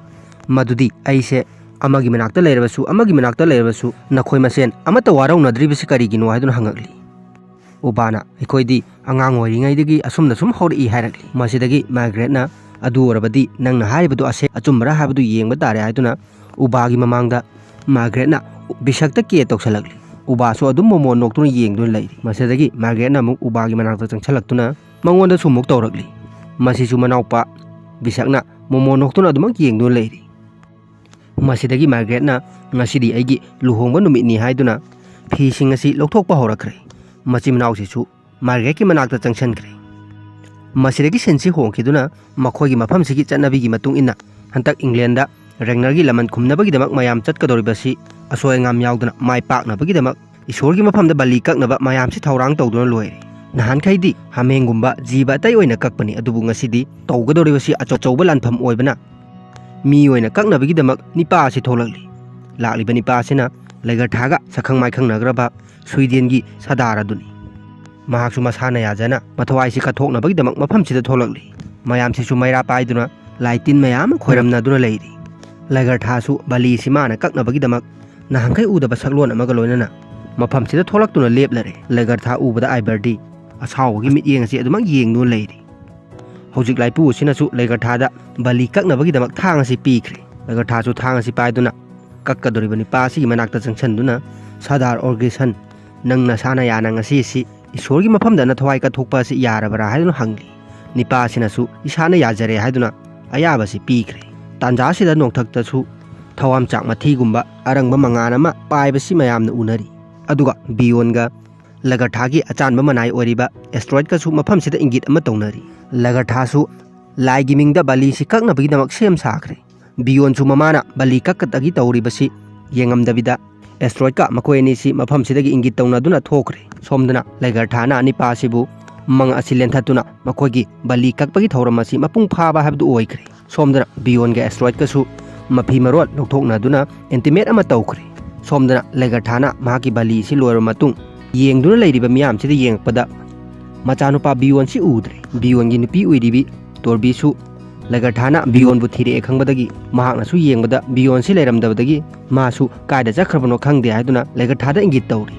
ꯃꯗꯨꯗꯤ ꯑꯩꯁꯦ ꯑꯃꯒꯤ ꯃꯅꯥꯛꯇ ꯂꯩꯔꯕꯁꯨ, ꯑꯃꯒꯤ ꯃꯅꯥꯛꯇ ꯂꯩꯔꯕꯁꯨ ꯅꯈꯣꯏ ꯃꯁꯦꯟ ꯑꯃꯠꯇ ꯋꯥꯔꯧꯅꯗ꯭ꯔꯤꯕꯁꯤ ꯀꯔꯤꯒꯤꯅꯣ?" ꯍꯥꯏꯗꯨꯅ ꯍꯪꯉꯛꯂꯤ꯫ ꯎꯕꯥꯅ, "ꯑꯩꯈꯣꯏꯗꯤ ꯑꯉꯥꯡ ꯑꯣꯏꯔꯤꯉꯩꯗꯒꯤ ꯑꯁꯨꯝꯅ ꯁꯨꯝ ꯍꯧꯔꯛꯏ" ꯍꯥꯏꯔꯛꯂꯤ꯫ ꯃꯁꯤꯗꯒꯤ ꯃꯥꯔꯒꯔꯦꯠꯅ, "ꯑꯗꯨ ꯑꯣꯏꯔꯕꯗꯤ ꯅꯪꯅ ꯍꯥꯏꯔꯤꯕꯗꯨ ꯑꯁꯦ-, ꯑꯆꯨꯝꯕꯔꯥ ꯍꯥꯏꯕꯗꯨ ꯌꯦꯡꯕ ꯇꯥꯔꯦ" ꯍꯥꯏꯗꯨꯅ ꯎꯕꯥꯒꯤ ꯃꯃꯥꯡꯗ ꯃꯥꯔꯒꯔꯦꯠꯅ ꯕꯤꯁꯛꯇ ꯀꯦ ꯇꯧꯁꯜꯂꯛꯂꯤ꯫ ꯎꯕꯥꯁꯨ ꯑꯗꯨꯝ ꯃꯣꯃꯣꯟ ꯅꯣꯛꯇꯨꯅ ꯌꯦꯡꯗꯨꯅ ꯂꯩꯔꯤ꯫ ꯃꯁꯤꯗꯒꯤ ꯃꯥꯔꯒꯔꯦꯠꯅ ꯑꯃꯨꯛ ꯎꯕꯥꯒꯤ ꯃꯅꯥꯛꯇ ꯆꯪꯁꯜꯂꯛꯇꯨꯅ ꯃꯉꯣꯟꯗꯁꯨ ꯑꯃꯨꯛ ꯇꯧꯔꯛꯂꯤ꯫ ꯃꯁꯤꯁꯨ ꯃꯅꯥꯎꯄꯥ ꯕꯤꯁꯛꯅ ꯃꯣꯃꯣꯟ ꯅꯣꯛꯇꯨꯅ ꯑꯗꯨꯃꯛ ꯌꯦꯡꯗꯨꯅ ꯂꯩꯔꯤ꯫ ꯃꯁꯤꯗꯒꯤ ꯃꯥꯔꯒꯔꯦꯠꯅ, "ꯉꯁꯤꯗꯤ ꯑꯩꯒꯤ ꯂꯨꯍꯣꯡꯕ ꯅꯨꯃꯤꯠꯅꯤ" ꯍꯥꯏꯗꯨꯅ ꯐꯤꯁꯤꯡ ꯑꯁꯤ ꯂꯧꯊꯣꯛꯄ ꯍꯧꯔꯛꯈ꯭ꯔꯦ꯫ ꯃꯆꯤꯟ ꯃꯅꯥꯎꯁꯤꯁꯨ ꯃꯥꯔꯒꯔꯦꯠꯀꯤ ꯃꯅꯥꯛꯇ ꯆꯪꯁꯤꯟꯈ꯭ꯔꯦ꯫ ꯃꯁꯤꯗꯒꯤ ꯁꯤꯟꯁꯤ ꯍꯣꯡꯈꯤꯗꯨꯅ ꯃꯈꯣꯏꯒꯤ ꯃꯐꯝꯁꯤꯒꯤ ꯆꯠꯅꯕꯤꯒꯤ ꯃꯇꯨꯡ ꯏꯟꯅ ꯍꯟꯗꯛ ꯏꯪꯂꯦꯟꯗ ꯔꯦꯒꯅꯔꯒꯤ ꯂꯃꯟ ꯈꯨꯝꯅꯕꯒꯤꯗꯃꯛ ꯃꯌꯥꯝ ꯆꯠꯀꯗꯧꯔꯤꯕꯁꯤ ꯑꯁꯣꯏ ꯑꯉꯥꯝ ꯌꯥꯎꯗꯅ ꯃꯥꯏ ꯄꯥꯛꯅꯕꯒꯤꯗꯃꯛ ꯏꯁꯣꯔꯒꯤ ꯃꯐꯝꯗ ꯕꯂꯤ ꯀꯛꯅꯕ ꯃꯌꯥꯝꯁꯤ ꯊꯧꯔꯥꯡ ꯇꯧꯗꯨꯅ ꯂꯣꯏꯔꯦ꯫ ꯅꯍꯥꯟꯈꯩꯗꯤ ꯍꯥꯃꯦꯡꯒꯨꯝꯕ ꯖꯤꯕ ꯑꯇꯩ ꯑꯣꯏꯅ ꯀꯛꯄꯅꯤ, ꯑꯗꯨꯕꯨ ꯉꯁꯤꯗꯤ ꯇꯧꯒꯗꯧꯔꯤꯕꯁꯤ ꯑꯆꯧ-, ꯑꯆꯧꯕ ꯂꯥꯟꯐꯝ ꯑꯣꯏꯕꯅ ꯃꯤ ꯑꯣꯏꯅ ꯀꯛꯅꯕꯒꯤꯗꯃꯛ ꯅꯤꯄꯥ ꯑꯁꯤ ꯊꯣꯛꯂꯛꯂꯤ꯫ ꯂꯥꯛꯂꯤꯕ ꯅꯤꯄꯥ ꯑꯁꯤꯅ ꯂꯩꯒꯔꯊꯥꯒ ꯁꯛꯈꯪ ꯃꯥꯏꯈꯪꯅꯈ꯭ꯔꯕ ꯁ꯭ꯋꯤꯗꯦꯟꯒꯤ ꯁꯗꯥꯔ ꯑꯗꯨꯅꯤ꯫ ꯃꯍꯥꯛꯁꯨ ꯃꯁꯥꯅ ꯌꯥꯖꯅ ꯃꯊꯋꯥꯏꯁꯤ ꯀꯠꯊꯣꯛꯅꯕꯒꯤꯗꯃꯛ ꯃꯐꯝꯁꯤꯗ ꯊꯣꯛꯂꯛꯂꯤ꯫ ꯃꯌꯥꯝꯁꯤꯁꯨ ꯃꯩꯔꯥ ꯄꯥꯏꯗꯨꯅ ꯂꯥꯏ ꯇꯤꯟ ꯃꯌꯥꯝ ꯑꯃ ꯈꯣꯏꯔꯝꯅꯗꯨꯅ ꯂꯩꯔꯤ꯫ ꯂꯩꯒꯔꯊꯥꯁꯨ ꯕꯂꯤꯁꯤ ꯃꯥꯅ ꯀꯛꯅꯕꯒꯤꯗꯃꯛ ꯅꯍꯥꯟꯈꯩ ꯎꯗꯕ ꯁꯛꯂꯣꯟ ꯑꯃꯒ ꯂꯣꯏꯅꯅ ꯃꯐꯝꯁꯤꯗ ꯊꯣꯛꯂꯛꯇꯨꯅ ꯂꯦꯞꯂꯔꯦ꯫ ꯂꯩꯒꯔꯊꯥ ꯎꯕꯗ ꯑꯥꯏꯕꯔꯗꯤ ꯑꯁꯥꯎꯕꯒꯤ ꯃꯤꯠꯌꯦꯡ ꯑꯁꯤ ꯑꯗꯨꯃꯛ ꯌꯦꯡꯗꯨꯅ ꯂꯩꯔꯤ꯫ ꯍꯧꯖꯤꯛ ꯂꯥꯏꯄꯨ ꯑꯁꯤꯅꯁꯨ ꯂꯩꯒꯔꯊꯥꯗ ꯕꯂꯤ ꯀꯛꯅꯕꯒꯤꯗꯃꯛ ꯊꯥꯡ ꯑꯁꯤ ꯄꯤꯈ꯭ꯔꯦ꯫ ꯂꯩꯒꯔꯊꯥꯁꯨ ꯊꯥꯡ ꯑꯁꯤ ꯄꯥꯏꯗꯨꯅ ꯀꯛꯀꯗꯧꯔꯤꯕ ꯅꯤꯄꯥ ꯑꯁꯤꯒꯤ ꯃꯅꯥꯛꯇ ꯆꯪꯁꯤꯟꯗꯨꯅ, "ꯁꯥꯗꯥꯔ ꯑꯣꯔꯒꯤꯁꯟ, ꯅꯪ ꯅꯁꯥꯅ ꯌꯥꯅ ꯉꯁꯤ ꯑꯁꯤ ꯏꯁꯣꯔꯒꯤ ꯃꯐꯝꯗ ꯅꯊꯋꯥꯏ ꯀꯠꯊꯣꯛꯄ ꯑꯁꯤ ꯌꯥꯔꯕ꯭ꯔꯥ?" ꯍꯥꯏꯗꯨꯅ ꯍꯪꯂꯤ꯫ ꯅꯤꯄꯥ ꯑꯁꯤꯅꯁꯨ ꯏꯁꯥꯅ ꯌꯥꯖꯔꯦ ꯍꯥꯏꯗꯨꯅ ꯑꯌꯥꯕ ꯑꯁꯤ ꯄꯤꯈ꯭ꯔꯦ꯫ ꯇꯥꯟꯖꯥ ꯑꯁꯤꯗ ꯅꯣꯡꯊꯛꯇꯁꯨ ꯊꯋꯥꯟꯃꯤꯆꯥꯛ ꯃꯊꯤꯒꯨꯝꯕ ꯑꯔꯪꯕ ꯃꯉꯥꯜ ꯑꯃ ꯄꯥꯏꯕꯁꯤ ꯃꯌꯥꯝꯅ ꯎꯅꯔꯤ꯫ ꯑꯗꯨꯒ ꯕꯤꯌꯣꯟꯒ ꯂꯒꯔꯊꯥꯒꯤ ꯑꯆꯥꯟꯕ ꯃꯅꯥꯏ ꯑꯣꯏꯔꯤꯕ ꯑꯦꯁꯇ꯭ꯔꯣꯏꯗꯀꯁꯨ ꯃꯐꯝꯁꯤꯗ ꯏꯪꯒꯤꯠ ꯑꯃ ꯇꯧꯅꯔꯤ꯫ ꯂꯒꯔꯊꯥꯁꯨ ꯂꯥꯏꯒꯤ ꯃꯤꯡꯗ ꯕꯂꯤꯁꯤ ꯀꯛꯅꯕꯒꯤꯗꯃꯛ ꯁꯦꯝ ꯁꯥꯈ꯭ꯔꯦ꯫ ꯕꯤꯌꯣꯟꯁꯨ ꯃꯃꯥꯅ ꯕꯂꯤ ꯀꯛꯀꯗꯒꯤ ꯇꯧꯔꯤꯕꯁꯤ ꯌꯦꯡꯉꯝꯗꯕꯤꯗ ꯑꯦꯁꯇ꯭ꯔꯣꯏꯗꯀ ꯃꯈꯣꯏ ꯑꯅꯤꯁꯤ ꯃꯐꯝꯁꯤꯗꯒꯤ ꯏꯪꯒꯤꯠ ꯇꯧꯅꯗꯨꯅ ꯊꯣꯛꯈ꯭ꯔꯦ꯫ ꯁꯣꯝꯗꯅ ꯂꯩꯒꯔꯊꯥꯅ ꯅꯤꯄꯥꯁꯤꯕꯨ ꯃꯪ ꯑꯁꯤ ꯂꯦꯟꯊꯠꯇꯨꯅ ꯃꯈꯣꯏꯒꯤ ꯕꯂꯤ ꯀꯛꯄꯒꯤ ꯊꯧꯔꯝ ꯑꯁꯤ ꯃꯄꯨꯡ ꯐꯥꯕ ꯍꯥꯏꯕꯗꯨ ꯑꯣꯏꯈ꯭ꯔꯦ꯫ ꯁꯣꯝꯗꯅ ꯕꯤꯌꯣꯟꯒ ꯑꯦꯁꯇ꯭ꯔꯣꯏꯗꯀꯁꯨ ꯃꯐꯤ ꯃꯔꯣꯜ ꯂꯧꯊꯣꯛꯅꯗꯨꯅ ꯏꯟꯇꯤꯃꯦꯠ ꯑꯃ ꯇꯧꯈ꯭ꯔꯦ꯫ ꯁꯣꯝꯗꯅ ꯂꯩꯒꯔꯊꯥꯅ ꯃꯍꯥꯛꯀꯤ ꯕꯂꯤꯁꯤ ꯂꯣꯏꯔꯕ ꯃꯇꯨꯡ ꯌꯦꯡꯗꯨꯅ ꯂꯩꯔꯤꯕ ꯃꯤꯌꯥꯝꯁꯤꯗ ꯌꯦꯡꯉꯛꯄꯗ ꯃꯆꯥꯅꯨꯄꯥ ꯕꯤꯌꯣꯟꯁꯤ ꯎꯗ꯭ꯔꯦ꯫ ꯕꯤꯌꯣꯟꯒꯤ ꯅꯨꯄꯤ ꯑꯣꯏꯔꯤꯕꯤ ꯇꯣꯔꯕꯤꯁꯨ ꯂꯩꯒꯔꯊꯥꯅ ꯕꯤꯌꯣꯟꯕꯨ ꯊꯤꯔꯛꯑꯦ ꯈꯪꯕꯗꯒꯤ ꯃꯍꯥꯛꯅꯁꯨ ꯌꯦꯡꯕꯗ ꯕꯤꯌꯣꯟꯁꯤ ꯂꯩꯔꯝꯗꯕꯗꯒꯤ ꯃꯥꯁꯨ ꯀꯥꯏꯗ ꯆꯠꯈ꯭ꯔꯕꯅꯣ ꯈꯪꯗꯦ ꯍꯥꯏꯗꯨꯅ ꯂꯩꯒꯔꯊꯥꯗ ꯏꯪꯒꯤꯠ ꯇꯧꯔꯤ꯫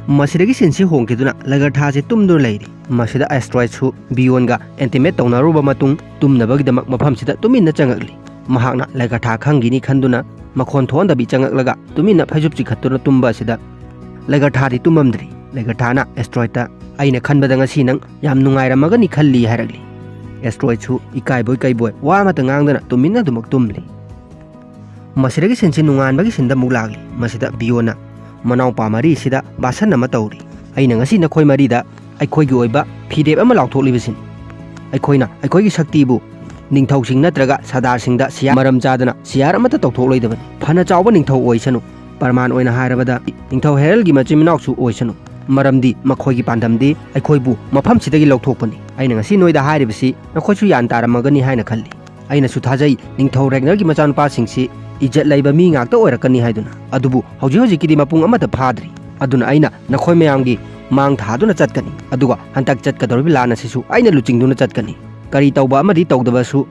ꯃꯁꯤꯗꯒꯤ ꯁꯤꯟꯁꯤ ꯍꯣꯡꯈꯤꯗꯨꯅ ꯂꯩꯒꯔꯊꯥꯁꯦ ꯇꯨꯝꯗꯨꯅ ꯂꯩꯔꯤ꯫ ꯃꯁꯤꯗ ꯑꯦꯁꯇ꯭ꯔꯣꯏꯗꯁꯨ ꯕꯤꯌꯣꯟꯒ ꯏꯟꯇꯤꯃꯦꯠ ꯇꯧꯅꯔꯨꯕ ꯃꯇꯨꯡ ꯇꯨꯝꯅꯕꯒꯤꯗꯃꯛ ꯃꯐꯝꯁꯤꯗ ꯇꯨꯃꯤꯟꯅ ꯆꯪꯉꯛꯂꯤ꯫ ꯃꯍꯥꯛꯅ ꯂꯩꯒꯔꯊꯥ ꯈꯪꯈꯤꯅꯤ ꯈꯟꯗꯨꯅ ꯃꯈꯣꯟ ꯊꯣꯛꯍꯟꯗꯕꯤ ꯆꯪꯉꯛꯂꯒ ꯇꯨꯃꯤꯟꯅ ꯐꯩꯖꯨꯞ ꯆꯤꯡꯈꯠꯇꯨꯅ ꯇꯨꯝꯕ ꯑꯁꯤꯗ ꯂꯩꯒꯔꯊꯥꯗꯤ ꯇꯨꯝꯃꯝꯗ꯭ꯔꯤ꯫ ꯂꯩꯒꯔꯊꯥꯅ ꯑꯦꯁꯇ꯭ꯔꯣꯏꯗꯇ "ꯑꯩꯅ ꯈꯟꯕꯗ ꯉꯁꯤ ꯅꯪ ꯌꯥꯝ ꯅꯨꯡꯉꯥꯏꯔꯝꯃꯒꯅꯤ ꯈꯜꯂꯤ" ꯍꯥꯏꯔꯛꯂꯤ꯫ ꯑꯦꯁꯇ꯭ꯔꯣꯏꯗꯁꯨ ꯏꯀꯥꯏꯕꯣꯏ ꯀꯩꯕꯣꯏ ꯋꯥ ꯑꯃꯠꯇ ꯉꯥꯡꯗꯅ ꯇꯨꯃꯤꯟꯅ ꯑꯗꯨꯃꯛ ꯇꯨꯝꯂꯤ꯫ ꯃꯁꯤꯗꯒꯤ ꯁꯤꯟꯁꯤ ꯅꯣꯡꯉꯥꯟꯕꯒꯤ ꯁꯤꯟꯗ ꯑꯃꯨꯛ ꯂꯥꯛꯂꯤ꯫ ꯃꯁꯤꯗ ꯕꯤꯌꯣꯟꯅ ꯃꯅꯥꯎꯄꯥ ꯃꯔꯤꯁꯤꯗ ꯚꯥꯁꯟ ꯑꯃ ꯇꯧꯔꯤ꯫ "ꯑꯩꯅ ꯉꯁꯤ ꯅꯈꯣꯏ ꯃꯔꯤꯗ ꯑꯩꯈꯣꯏꯒꯤ ꯑꯣꯏꯕ ꯐꯤꯔꯦꯞ ꯑꯃ ꯂꯥꯎꯊꯣꯛꯂꯤꯕꯁꯤꯅꯤ꯫ ꯑꯩꯈꯣꯏꯅ ꯑꯩꯈꯣꯏꯒꯤ ꯁꯛꯇꯤꯕꯨ ꯅꯤꯡꯊꯧꯁꯤꯡ ꯅꯠꯇ꯭ꯔꯒ ꯁꯔꯗꯥꯔꯁꯤꯡꯗ ꯁꯤꯌꯥ-, ꯃꯔꯝ ꯆꯥꯗꯅ ꯁꯤꯌꯥꯔ ꯑꯃꯠꯇ ꯇꯧꯊꯣꯛꯂꯣꯏꯗꯕꯅꯤ꯫ ꯐꯅ ꯆꯥꯎꯕ ꯅꯤꯡꯊꯧ ꯑꯣꯏꯁꯅꯨ, ꯄ꯭ꯔꯃꯥꯟ ꯑꯣꯏꯅ ꯍꯥꯏꯔꯕꯗ ꯅꯤꯡꯊꯧ ꯍꯦꯔꯜꯒꯤ ꯃꯆꯤꯟ ꯃꯅꯥꯎꯁꯨ ꯑꯣꯏꯁꯅꯨ, ꯃꯔꯝꯗꯤ ꯃꯈꯣꯏꯒꯤ ꯄꯥꯟꯗꯝꯗꯤ ꯑꯩꯈꯣꯏꯕꯨ ꯃꯐꯝꯁꯤꯗꯒꯤ ꯂꯧꯊꯣꯛꯄꯅꯤ꯫ ꯑꯩꯅ ꯉꯁꯤ ꯅꯣꯏꯗ ꯍꯥꯏꯔꯤꯕꯁꯤ ꯅꯈꯣꯏꯁꯨ ꯌꯥꯟ ꯇꯥꯔꯝꯃꯒꯅꯤ ꯍꯥꯏꯅ ꯈꯜꯂꯤ꯫ ꯑꯩꯅꯁꯨ ꯊꯥꯖꯩ ꯅꯤꯡꯊꯧ ꯔꯦꯒꯅꯔꯒꯤ ꯃꯆꯥꯅꯨꯄꯥꯁꯤꯡꯁꯤ ꯏꯖꯠ ꯂꯩꯕ ꯃꯤ ꯉꯥꯛꯇ ꯑꯣꯏꯔꯛꯀꯅꯤ ꯍꯥꯏꯗꯨꯅ꯫ ꯑꯗꯨꯕꯨ ꯍꯧꯖꯤꯛ ꯍꯧꯖꯤꯛꯀꯤꯗꯤ ꯃꯄꯨꯡ ꯑꯃꯠꯇ ꯐꯥꯗ꯭ꯔꯤ꯫ ꯑꯗꯨꯅ ꯑꯩꯅ ꯅꯈꯣꯏ ꯃꯌꯥꯝꯒꯤ ꯃꯥꯡ ꯊꯥꯗꯨꯅ ꯆꯠꯀꯅꯤ꯫ ꯑꯗꯨꯒ ꯍꯟꯗꯛ ꯆꯠꯀꯗꯧꯔꯤꯕ ꯂꯥꯟ ꯑꯁꯤꯁꯨ ꯑꯩꯅ ꯂꯨꯆꯤꯡꯗꯨꯅ ꯆꯠꯀꯅꯤ꯫ ꯀꯔꯤ ꯇꯧꯕ ꯑꯃꯗꯤ ꯇꯧꯗꯕꯁꯨ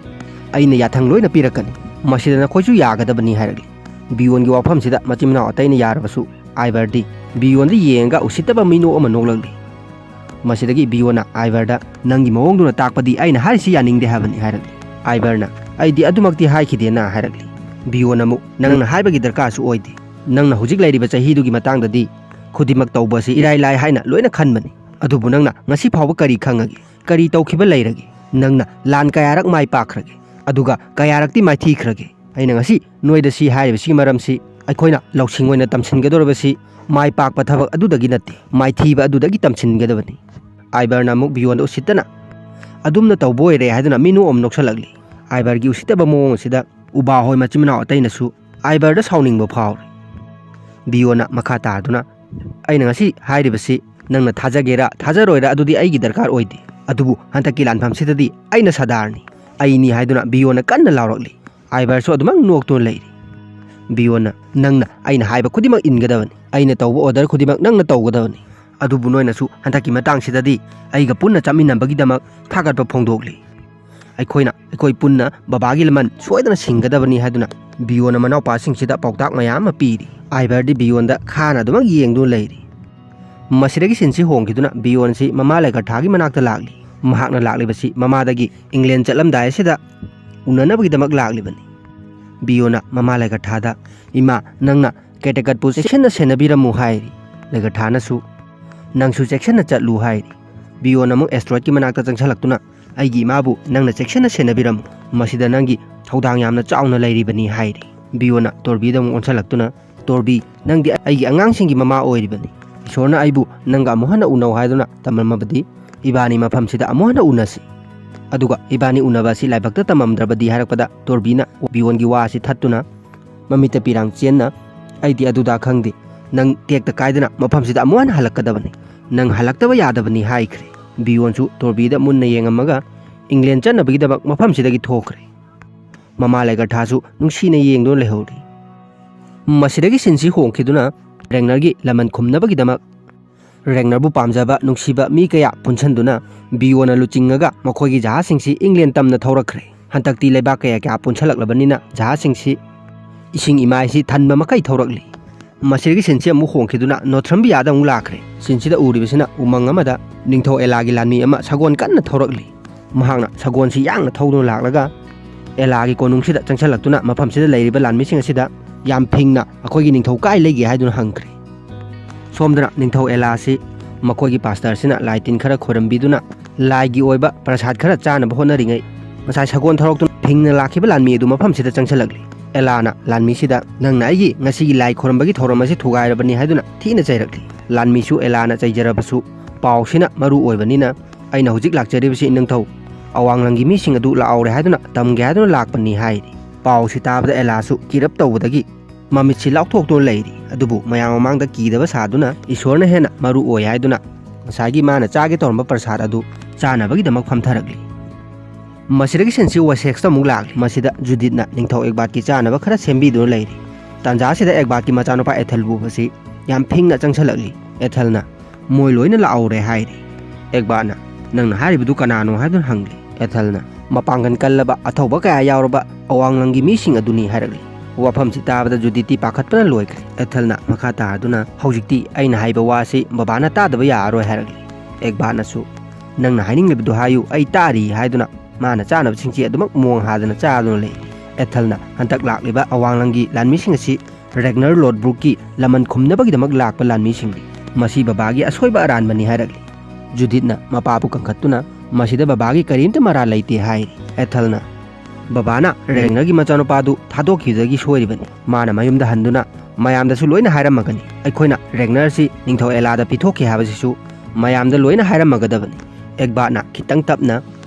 ꯑꯩꯅ ꯌꯥꯊꯪ ꯂꯣꯏꯅ ꯄꯤꯔꯛꯀꯅꯤ꯫ ꯃꯁꯤꯗ ꯅꯈꯣꯏꯁꯨ ꯌꯥꯒꯗꯕꯅꯤ" ꯍꯥꯏꯔꯛꯂꯤ꯫ ꯕꯤꯌꯣꯟꯒꯤ ꯋꯥꯐꯝꯁꯤꯗ ꯃꯆꯤꯟ ꯃꯅꯥꯎ ꯑꯇꯩꯅ ꯌꯥꯔꯕꯁꯨ ꯑꯥꯏꯕꯔꯗꯤ ꯕꯤꯌꯣꯟꯗ ꯌꯦꯡꯉꯒ ꯎꯁꯤꯠꯇꯕ ꯃꯤꯅꯣꯛ ꯑꯃ ꯅꯣꯛꯂꯛꯂꯤ꯫ ꯃꯁꯤꯗꯒꯤ ꯕꯤꯌꯣꯟꯅ ꯑꯥꯏꯕꯔꯗ "ꯅꯪꯒꯤ ꯃꯑꯣꯡꯗꯨꯅ ꯇꯥꯛꯄꯗꯤ ꯑꯩꯅ ꯍꯥꯏꯔꯤꯁꯤ ꯌꯥꯅꯤꯡꯗꯦ ꯍꯥꯏꯕꯅꯤ" ꯍꯥꯏꯔꯛꯂꯤ꯫ ꯑꯥꯏꯕꯔꯅ "ꯑꯩꯗꯤ ꯑꯗꯨꯃꯛꯇꯤ ꯍꯥꯏꯈꯤꯗꯦꯅ" ꯍꯥꯏꯔꯛꯂꯤ꯫ ꯕꯤꯌꯣꯟ ꯑꯃꯨꯛ "ꯅꯪꯅ ꯍꯥꯏꯕꯒꯤ ꯗꯔꯀꯥꯔꯁꯨ ꯑꯣꯏꯗꯦ꯫ ꯅꯪꯅ ꯍꯧꯖꯤꯛ ꯂꯩꯔꯤꯕ ꯆꯍꯤꯗꯨꯒꯤ ꯃꯇꯥꯡꯗꯗꯤ ꯈꯨꯗꯤꯡꯃꯛ ꯇꯧꯕ ꯑꯁꯤ ꯏꯔꯥꯏ ꯂꯥꯏ ꯍꯥꯏꯅ ꯂꯣꯏꯅ ꯈꯟꯕꯅꯤ꯫ ꯑꯗꯨꯕꯨ ꯅꯪꯅ ꯉꯁꯤ ꯐꯥꯎꯕ ꯀꯔꯤ ꯈꯪꯉꯒꯦ? ꯀꯔꯤ ꯇꯧꯈꯤꯕ ꯂꯩꯔꯒꯦ? ꯅꯪꯅ ꯂꯥꯟ ꯀꯌꯥꯔꯛ ꯃꯥꯏ ꯄꯥꯛꯈ꯭ꯔꯒꯦ? ꯑꯗꯨꯒ ꯀꯌꯥꯔꯛꯇꯤ ꯃꯥꯏꯊꯤꯈ꯭ꯔꯒꯦ? ꯑꯩꯅ ꯉꯁꯤ ꯅꯣꯏꯗ ꯁꯤ ꯍꯥꯏꯔꯤꯕꯁꯤꯒꯤ ꯃꯔꯝꯁꯤ ꯑꯩꯈꯣꯏꯅ ꯂꯧꯁꯤꯡ ꯑꯣꯏꯅ ꯇꯝꯁꯤꯟꯒꯗꯧꯔꯤꯕꯁꯤ ꯃꯥꯏ ꯄꯥꯛꯄ ꯊꯕꯛ ꯑꯗꯨꯗꯒꯤ ꯅꯠꯇꯦ, ꯃꯥꯏꯊꯤꯕ ꯑꯗꯨꯗꯒꯤ ꯇꯝꯁꯤꯟꯒꯗꯕꯅꯤ"꯫ ꯑꯥꯏꯕꯔꯅ ꯑꯃꯨꯛ ꯕꯤꯌꯣꯟꯗ ꯎꯁꯤꯠꯇꯅ ꯑꯗꯨꯝꯅ ꯇꯧꯕ ꯑꯣꯏꯔꯦ ꯍꯥꯏꯗꯨꯅ ꯃꯤꯅꯨ ꯑꯃ ꯅꯣꯛꯁꯜꯂꯛꯂꯤ꯫ ꯑꯥꯏꯕꯔꯒꯤ ꯎꯁꯤꯠꯇꯕ ꯃꯑꯣꯡ ꯑꯁꯤꯗ ꯎꯕꯥ ꯍꯣꯏ ꯃꯆꯤꯟ ꯃꯅꯥꯎ ꯑꯇꯩꯅꯁꯨ ꯑꯥꯏꯕꯔꯗ ꯁꯥꯎꯅꯤꯡꯕ ꯐꯥꯎꯔꯤ꯫ ꯕꯤꯌꯣꯅ ꯃꯈꯥ ꯇꯥꯗꯨꯅ, "ꯑꯩꯅ ꯉꯁꯤ ꯍꯥꯏꯔꯤꯕꯁꯤ ꯅꯪꯅ ꯊꯥꯖꯒꯦꯔꯥ ꯊꯥꯖꯔꯣꯏꯔꯥ ꯑꯗꯨꯗꯤ ꯑꯩꯒꯤ ꯗꯔꯀꯥꯔ ꯑꯣꯏꯗꯦ, ꯑꯗꯨꯕꯨ ꯍꯟꯗꯛꯀꯤ ꯂꯥꯟꯐꯝꯁꯤꯗꯗꯤ ꯑꯩꯅ ꯁꯔꯗꯥꯔꯅꯤ, ꯑꯩꯅꯤ" ꯍꯥꯏꯗꯨꯅ ꯕꯤꯌꯣꯅ ꯀꯟꯅ ꯂꯥꯎꯔꯛꯂꯤ꯫ ꯑꯥꯏꯕꯔꯁꯨ ꯑꯗꯨꯃꯛ ꯅꯣꯛꯇꯨꯅ ꯂꯩꯔꯤ꯫ ꯕꯤꯌꯣꯅ, "ꯅꯪꯅ ꯑꯩꯅ ꯍꯥꯏꯕ ꯈꯨꯗꯤꯡꯃꯛ ꯏꯟꯒꯗꯕꯅꯤ, ꯑꯩꯅ ꯇꯧꯕ ꯑꯣꯔꯗꯔ ꯈꯨꯗꯤꯡꯃꯛ ꯅꯪꯅ ꯇꯧꯒꯗꯕꯅꯤ, ꯑꯗꯨꯕꯨ ꯅꯣꯏꯅꯁꯨ ꯍꯟꯗꯛꯀꯤ ꯃꯇꯥꯡꯁꯤꯗꯗꯤ ꯑꯩꯒ ꯄꯨꯟꯅ ꯆꯠꯃꯤꯟꯅꯕꯒꯤꯗꯃꯛ ꯊꯥꯒꯠꯄ ꯐꯣꯡꯗꯣꯛꯂꯤ꯫ ꯑꯩꯈꯣꯏꯅ ꯑꯩꯈꯣꯏ ꯄꯨꯟꯅ ꯕꯕꯥꯒꯤ ꯂꯃꯟ ꯁꯣꯏꯗꯅ ꯁꯤꯡꯒꯗꯕꯅꯤ" ꯍꯥꯏꯗꯨꯅ ꯕꯤꯌꯣꯅ ꯃꯅꯥꯎꯄꯥꯁꯤꯡꯁꯤꯗ ꯄꯥꯎꯇꯥꯛ ꯃꯌꯥꯝ ꯑꯃ ꯄꯤꯔꯤ꯫ ꯑꯥꯏꯕꯔꯗꯤ ꯕꯤꯌꯣꯟꯗ ꯈꯥꯅ ꯑꯗꯨꯃꯛ ꯌꯦꯡꯗꯨꯅ ꯂꯩꯔꯤ꯫ ꯃꯁꯤꯗꯒꯤ ꯁꯤꯟꯁꯤ ꯍꯣꯡꯈꯤꯗꯨꯅ ꯕꯤꯌꯣꯟꯁꯤ ꯃꯃꯥ ꯂꯩꯒꯔꯊꯥꯒꯤ ꯃꯅꯥꯛꯇ ꯂꯥꯛꯂꯤ꯫ ꯃꯍꯥꯛꯅ ꯂꯥꯛꯂꯤꯕꯁꯤ ꯃꯃꯥꯗꯒꯤ ꯏꯪꯂꯦꯟ ꯆꯠꯂꯝꯗꯥꯏ ꯑꯁꯤꯗ ꯎꯅꯅꯕꯒꯤꯗꯃꯛ ꯂꯥꯛꯂꯤꯕꯅꯤ꯫ ꯕꯤꯌꯣꯅ ꯃꯃꯥ ꯂꯩꯒꯔꯊꯥꯗ, "ꯏꯃꯥ, ꯅꯪꯅ ꯀꯦꯇꯦꯀꯠꯄꯨ ꯆꯦꯛꯁꯤꯟꯅ ꯁꯦꯟꯅꯕꯤꯔꯝꯃꯨ" ꯍꯥꯏꯔꯤ꯫ ꯂꯩꯒꯔꯊꯥꯅꯁꯨ, "ꯅꯪꯁꯨ ꯆꯦꯛꯁꯤꯟꯅ ꯆꯠꯂꯨ" ꯍꯥꯏꯔꯤ꯫ ꯕꯤꯌꯣꯟ ꯑꯃꯨꯛ ꯑꯦꯁꯇ꯭ꯔꯣꯏꯗꯀꯤ ꯃꯅꯥꯛꯇ ꯆꯪꯁꯤꯜꯂꯛꯇꯨꯅ, "ꯑꯩꯒꯤ ꯏꯃꯥꯕꯨ ꯅꯪꯅ ꯆꯦꯛꯁꯤꯟꯅ ꯁꯦꯟꯅꯕꯤꯔꯝꯃꯨ, ꯃꯁꯤꯗ ꯅꯪꯒꯤ ꯊꯧꯗꯥꯡ ꯌꯥꯝꯅ ꯆꯥꯎꯅ ꯂꯩꯔꯤꯕꯅꯤ" ꯍꯥꯏꯔꯤ꯫ ꯕꯤꯌꯣꯟꯅ ꯇꯣꯔꯕꯤꯗ ꯑꯃꯨꯛ ꯑꯣꯟꯁꯤꯜꯂꯛꯇꯨꯅ, "ꯇꯣꯔꯕꯤ, ꯅꯪꯗꯤ ꯑꯩꯒꯤ ꯑꯉꯥꯡꯁꯤꯡꯒꯤ ꯃꯃꯥ ꯑꯣꯏꯔꯤꯕꯅꯤ꯫ ꯏꯁꯣꯔꯅ ꯑꯩꯕꯨ ꯅꯪꯒ ꯑꯃꯨꯛ ꯍꯟꯅ ꯎꯅꯧ ꯍꯥꯏꯗꯨꯅ ꯇꯝꯂꯝꯃꯕꯗꯤ ꯏꯕꯥꯅꯤ ꯃꯐꯝꯁꯤꯗ ꯑꯃꯨꯛ ꯍꯟꯅ ꯎꯅꯁꯤ꯫ ꯑꯗꯨꯒ ꯏꯕꯥꯅꯤ ꯎꯅꯕ ꯑꯁꯤ ꯂꯥꯏꯕꯛꯇ ꯇꯝꯃꯝꯗ꯭ꯔꯕꯗꯤ" ꯍꯥꯏꯔꯛꯄꯗ ꯇꯣꯔꯕꯤꯅ ꯕꯤꯌꯣꯟꯒꯤ ꯋꯥ ꯑꯁꯤ ꯊꯠꯇꯨꯅ ꯃꯃꯤꯠꯇ ꯄꯤꯔꯥꯡ ꯆꯦꯟꯅ, "ꯑꯩꯗꯤ ꯑꯗꯨꯗ ꯈꯪꯗꯦ꯫ ꯅꯪ ꯇꯦꯛꯇ ꯀꯥꯏꯗꯅ ꯃꯐꯝꯁꯤꯗ ꯑꯃꯨꯛ ꯍꯟꯅ ꯍꯜꯂꯛꯀꯗꯕꯅꯤ꯫ ꯅꯪ ꯍꯜꯂꯛꯇꯕ ꯌꯥꯗꯕꯅꯤ" ꯍꯥꯏꯈ꯭ꯔꯦ꯫ ꯕꯤꯌꯣꯟꯁꯨ ꯇꯣꯔꯕꯤꯗ ꯃꯨꯟꯅ ꯌꯦꯡꯉꯝꯃꯒ ꯏꯪꯂꯦꯟ ꯆꯠꯅꯕꯒꯤꯗꯃꯛ ꯃꯐꯝꯁꯤꯗꯒꯤ ꯊꯣꯛꯈ꯭ꯔꯦ꯫ ꯃꯃꯥ ꯂꯩꯒꯔꯊꯥꯁꯨ ꯅꯨꯡꯁꯤꯅ ꯌꯦꯡꯗꯨꯅ ꯂꯩꯍꯧꯔꯤ꯫ ꯃꯁꯤꯗꯒꯤ ꯁꯤꯟꯁꯤ ꯍꯣꯡꯈꯤꯗꯨꯅ ꯔꯦꯡꯅꯔꯒꯤ ꯂꯃꯟ ꯈꯨꯝꯅꯕꯒꯤꯗꯃꯛ ꯔꯦꯡꯅꯔꯕꯨ ꯄꯥꯝꯖꯕ ꯅꯨꯡꯁꯤꯕ ꯃꯤ ꯀꯌꯥ ꯄꯨꯟꯁꯤꯟꯗꯨꯅ ꯕꯤꯌꯣꯅ ꯂꯨꯆꯤꯡꯉꯒ ꯃꯈꯣꯏꯒꯤ ꯖꯍꯥꯖꯁꯤꯡꯁꯤ ꯏꯪꯂꯦꯟ ꯇꯝꯅ ꯊꯧꯔꯛꯈ꯭ꯔꯦ꯫ ꯍꯟꯗꯛꯇꯤ ꯂꯩꯕꯥꯛ ꯀꯌꯥ ꯀꯌꯥ ꯄꯨꯟꯁꯤꯜꯂꯛꯂꯕꯅꯤꯅ ꯖꯍꯥꯖꯁꯤꯡꯁꯤ ꯏꯁꯤꯡ ꯏꯃꯥꯏꯁꯤ ꯊꯟꯕ ꯃꯈꯩ ꯊꯧꯔꯛꯂꯤ꯫ ꯃꯁꯤꯗꯒꯤ ꯁꯤꯟꯁꯤ ꯑꯃꯨꯛ ꯍꯣꯡꯈꯤꯗꯨꯅ ꯅꯣꯊ꯭ꯔꯝꯕꯤꯌꯥꯗ ꯑꯃꯨꯛ ꯂꯥꯛꯈ꯭ꯔꯦ꯫ ꯁꯤꯟꯁꯤꯗ ꯎꯔꯤꯕꯁꯤꯅ ꯎꯃꯪ ꯑꯃꯗ ꯅꯤꯡꯊꯧ ꯑꯦꯂꯥꯒꯤ ꯂꯥꯟꯃꯤ ꯑꯃ ꯁꯒꯣꯜ ꯀꯟꯅ ꯊꯧꯔꯛꯂꯤ꯫ ꯃꯍꯥꯛꯅ ꯁꯒꯣꯜꯁꯤ ꯌꯥꯡꯅ ꯊꯧꯗꯨꯅ ꯂꯥꯛꯂꯒ ꯑꯦꯂꯥꯒꯤ ꯀꯣꯅꯨꯡꯁꯤꯗ ꯆꯪꯁꯤꯜꯂꯛꯇꯨꯅ ꯃꯐꯝꯁꯤꯗ ꯂꯩꯔꯤꯕ ꯂꯥꯟꯃꯤꯁꯤꯡ ꯑꯁꯤꯗ ꯌꯥꯝ ꯐꯤꯡꯅ "ꯑꯩꯈꯣꯏꯒꯤ ꯅꯤꯡꯊꯧ ꯀꯥꯏ ꯂꯩꯒꯦ?" ꯍꯥꯏꯗꯨꯅ ꯍꯪꯈ꯭ꯔꯦ꯫ ꯁꯣꯝꯗꯅ ꯅꯤꯡꯊꯧ ꯑꯦꯂꯥꯁꯤ ꯃꯈꯣꯏꯒꯤ ꯄꯥꯁꯇꯔꯁꯤꯅ ꯂꯥꯏ ꯇꯤꯟ ꯈꯔ ꯈꯣꯏꯔꯝꯕꯤꯗꯨꯅ ꯂꯥꯏꯒꯤ ꯑꯣꯏꯕ ꯄ꯭ꯔꯁꯥꯗ ꯈꯔ ꯆꯥꯅꯕ ꯍꯣꯠꯅꯔꯤꯉꯩ, ꯉꯁꯥꯏ ꯁꯒꯣꯜ ꯊꯧꯔꯛꯇꯨꯅ ꯐꯤꯡꯅ ꯂꯥꯛꯈꯤꯕ ꯂꯥꯟꯃꯤ ꯑꯗꯨ ꯃꯐꯝꯁꯤꯗ ꯆꯪꯁꯤꯜꯂꯛꯂꯤ꯫ ꯑꯦꯂꯥꯅ ꯂꯥꯟꯃꯤꯁꯤꯗ, "ꯅꯪꯅ ꯑꯩꯒꯤ ꯉꯁꯤꯒꯤ ꯂꯥꯏ ꯈꯣꯏꯔꯝꯕꯒꯤ ꯊꯧꯔꯝ ꯑꯁꯤ ꯊꯨꯒꯥꯏꯔꯕꯅꯤ" ꯍꯥꯏꯗꯨꯅ ꯊꯤꯅ ꯆꯩꯔꯛꯂꯤ꯫ ꯂꯥꯟꯃꯤꯁꯨ ꯑꯦꯂꯥꯅ ꯆꯩꯖꯔꯕꯁꯨ ꯄꯥꯎꯁꯤꯅ ꯃꯔꯨ ꯑꯣꯏꯕꯅꯤꯅ "ꯑꯩꯅ ꯍꯧꯖꯤꯛ ꯂꯥꯛꯆꯔꯤꯕꯁꯤ ꯏꯅꯤꯡꯊꯧ ꯑꯋꯥꯡꯂꯪꯒꯤ ꯃꯤꯁꯤꯡ ꯑꯗꯨ ꯂꯥꯛꯍꯧꯔꯦ ꯍꯥꯏꯗꯨꯅ ꯇꯝꯒꯦ ꯍꯥꯏꯗꯨꯅ ꯂꯥꯛꯄꯅꯤ" ꯍꯥꯏꯔꯤ꯫ ꯄꯥꯎꯁꯤ ꯇꯥꯕꯗ ꯑꯦꯂꯥꯁꯨ ꯀꯤꯔꯞ ꯇꯧꯕꯗꯒꯤ ꯃꯃꯤꯠꯁꯤ ꯂꯥꯎꯊꯣꯛꯇꯨꯅ ꯂꯩꯔꯤ꯫ ꯑꯗꯨꯕꯨ ꯃꯌꯥꯝ ꯃꯃꯥꯡꯗ ꯀꯤꯗꯕ ꯁꯥꯗꯨꯅ ꯏꯁꯣꯔꯅ ꯍꯦꯟꯅ ꯃꯔꯨ ꯑꯣꯏ ꯍꯥꯏꯗꯨꯅ ꯉꯁꯥꯏꯒꯤ ꯃꯥꯅ ꯆꯥꯒꯦ ꯇꯧꯔꯝꯕ ꯄ꯭ꯔꯁꯥꯗ ꯑꯗꯨ ꯆꯥꯅꯕꯒꯤꯗꯃꯛ ꯐꯝꯊꯔꯛꯂꯤ꯫ ꯃꯁꯤꯗꯒꯤ ꯁꯤꯟꯁꯤ ꯋꯥꯁꯦꯛꯁꯇ ꯑꯃꯨꯛ ꯂꯥꯛꯂꯤ꯫ ꯃꯁꯤꯗ ꯖꯨꯗꯤꯠꯅ ꯅꯤꯡꯊꯧ ꯑꯦꯒꯕꯥꯠꯀꯤ ꯆꯥꯅꯕ ꯈꯔ ꯁꯦꯝꯕꯤꯗꯨꯅ ꯂꯩꯔꯤ꯫ ꯇꯥꯟꯖꯥꯁꯤꯗ ꯑꯦꯒꯕꯥꯠꯀꯤ ꯃꯆꯥꯅꯨꯄꯥ ꯑꯦꯊꯦꯜ ꯎꯕꯁꯤ ꯌꯥꯝ ꯐꯤꯡꯅ ꯆꯪꯁꯤꯜꯂꯛꯂꯤ꯫ ꯑꯦꯊꯦꯜꯅ, "ꯃꯣꯏ ꯂꯣꯏꯅ ꯂꯥꯛꯍꯧꯔꯦ" ꯍꯥꯏꯔꯤ꯫ ꯑꯦꯒꯕꯥꯠꯅ, "ꯅꯪꯅ ꯍꯥꯏꯔꯤꯕꯗꯨ ꯀꯅꯥꯅꯣ?" ꯍꯥꯏꯗꯨꯅ ꯍꯪꯂꯤ꯫ ꯑꯦꯊꯦꯜꯅ, "ꯃꯄꯥꯡꯒꯜ ꯀꯜꯂꯕ ꯑꯊꯧꯕ ꯀꯌꯥ ꯌꯥꯎꯔꯕ ꯑꯋꯥꯡꯂꯪꯒꯤ ꯃꯤꯁꯤꯡ ꯑꯗꯨꯅꯤ" ꯍꯥꯏꯔꯛꯂꯤ꯫ ꯋꯥꯐꯝꯁꯤ ꯇꯥꯕꯗ ꯖꯨꯗꯤꯠꯇꯤ ꯄꯥꯈꯠꯄꯅ ꯂꯣꯏꯈ꯭ꯔꯦ꯫ ꯑꯦꯊꯦꯜꯅ ꯃꯈꯥ ꯇꯥꯗꯨꯅ, "ꯍꯧꯖꯤꯛꯇꯤ ꯑꯩꯅ ꯍꯥꯏꯕ ꯋꯥꯁꯤ ꯕꯕꯥꯅ ꯇꯥꯗꯕ ꯌꯥꯔꯔꯣꯏ" ꯍꯥꯏꯔꯛꯂꯤ꯫ ꯑꯦꯒꯕꯥꯠꯅꯁꯨ, "ꯅꯪꯅ ꯍꯥꯏꯅꯤꯡꯂꯤꯕꯗꯨ ꯍꯥꯏꯌꯨ, ꯑꯩ ꯇꯥꯔꯤ" ꯍꯥꯏꯗꯨꯅ ꯃꯥꯅ ꯆꯥꯅꯕꯁꯤꯡꯁꯤ ꯑꯗꯨꯃꯛ ꯃꯣꯡ ꯍꯥꯗꯅ ꯆꯥꯗꯨꯅ ꯂꯩ꯫ ꯑꯦꯊꯦꯜꯅ, "ꯍꯟꯗꯛ ꯂꯥꯛꯂꯤꯕ ꯑꯋꯥꯡꯂꯪꯒꯤ ꯂꯥꯟꯃꯤꯁꯤꯡ ꯑꯁꯤ ꯔꯦꯒꯅꯔ ꯂꯣꯗꯕ꯭ꯔꯨꯛꯀꯤ ꯂꯃꯟ ꯈꯨꯝꯅꯕꯒꯤꯗꯃꯛ ꯂꯥꯛꯄ ꯂꯥꯟꯃꯤꯁꯤꯡꯅꯤ꯫ ꯃꯁꯤ ꯕꯕꯥꯒꯤ ꯑꯁꯣꯏꯕ ꯑꯔꯥꯟꯕꯅꯤ" ꯍꯥꯏꯔꯛꯂꯤ꯫ ꯖꯨꯗꯤꯠꯅ ꯃꯄꯥꯕꯨ ꯀꯟꯈꯠꯇꯨꯅ, "ꯃꯁꯤꯗ ꯕꯕꯥꯒꯤ ꯀꯔꯤꯝꯇ ꯃꯔꯥꯜ ꯂꯩꯇꯦ" ꯍꯥꯏꯔꯤ꯫ ꯑꯦꯊꯦꯜꯅ, "ꯕꯕꯥꯅ ꯔꯦꯒꯅꯔꯒꯤ ꯃꯆꯥꯅꯨꯄꯥꯗꯨ ꯊꯥꯗꯣꯛꯈꯤꯕꯗꯒꯤ ꯁꯣꯏꯔꯤꯕꯅꯤ꯫ ꯃꯥꯅ ꯃꯌꯨꯝꯗ ꯍꯟꯗꯨꯅ ꯃꯌꯥꯝꯗꯁꯨ ꯂꯣꯏꯅ ꯍꯥꯏꯔꯝꯃꯒꯅꯤ꯫ ꯑꯩꯈꯣꯏꯅ ꯔꯦꯒꯅꯔꯁꯤ ꯅꯤꯡꯊꯧ ꯑꯦꯂꯥꯗ ꯄꯤꯊꯣꯛꯈꯤ ꯍꯥꯏꯕꯁꯤꯁꯨ ꯃꯌꯥꯝꯗ ꯂꯣꯏꯅ ꯍꯥꯏꯔꯝꯃꯒꯗꯕꯅꯤ"꯫ ꯑꯦꯒꯕꯥꯠꯅ ꯈꯤꯇꯪ ꯇꯞꯅ,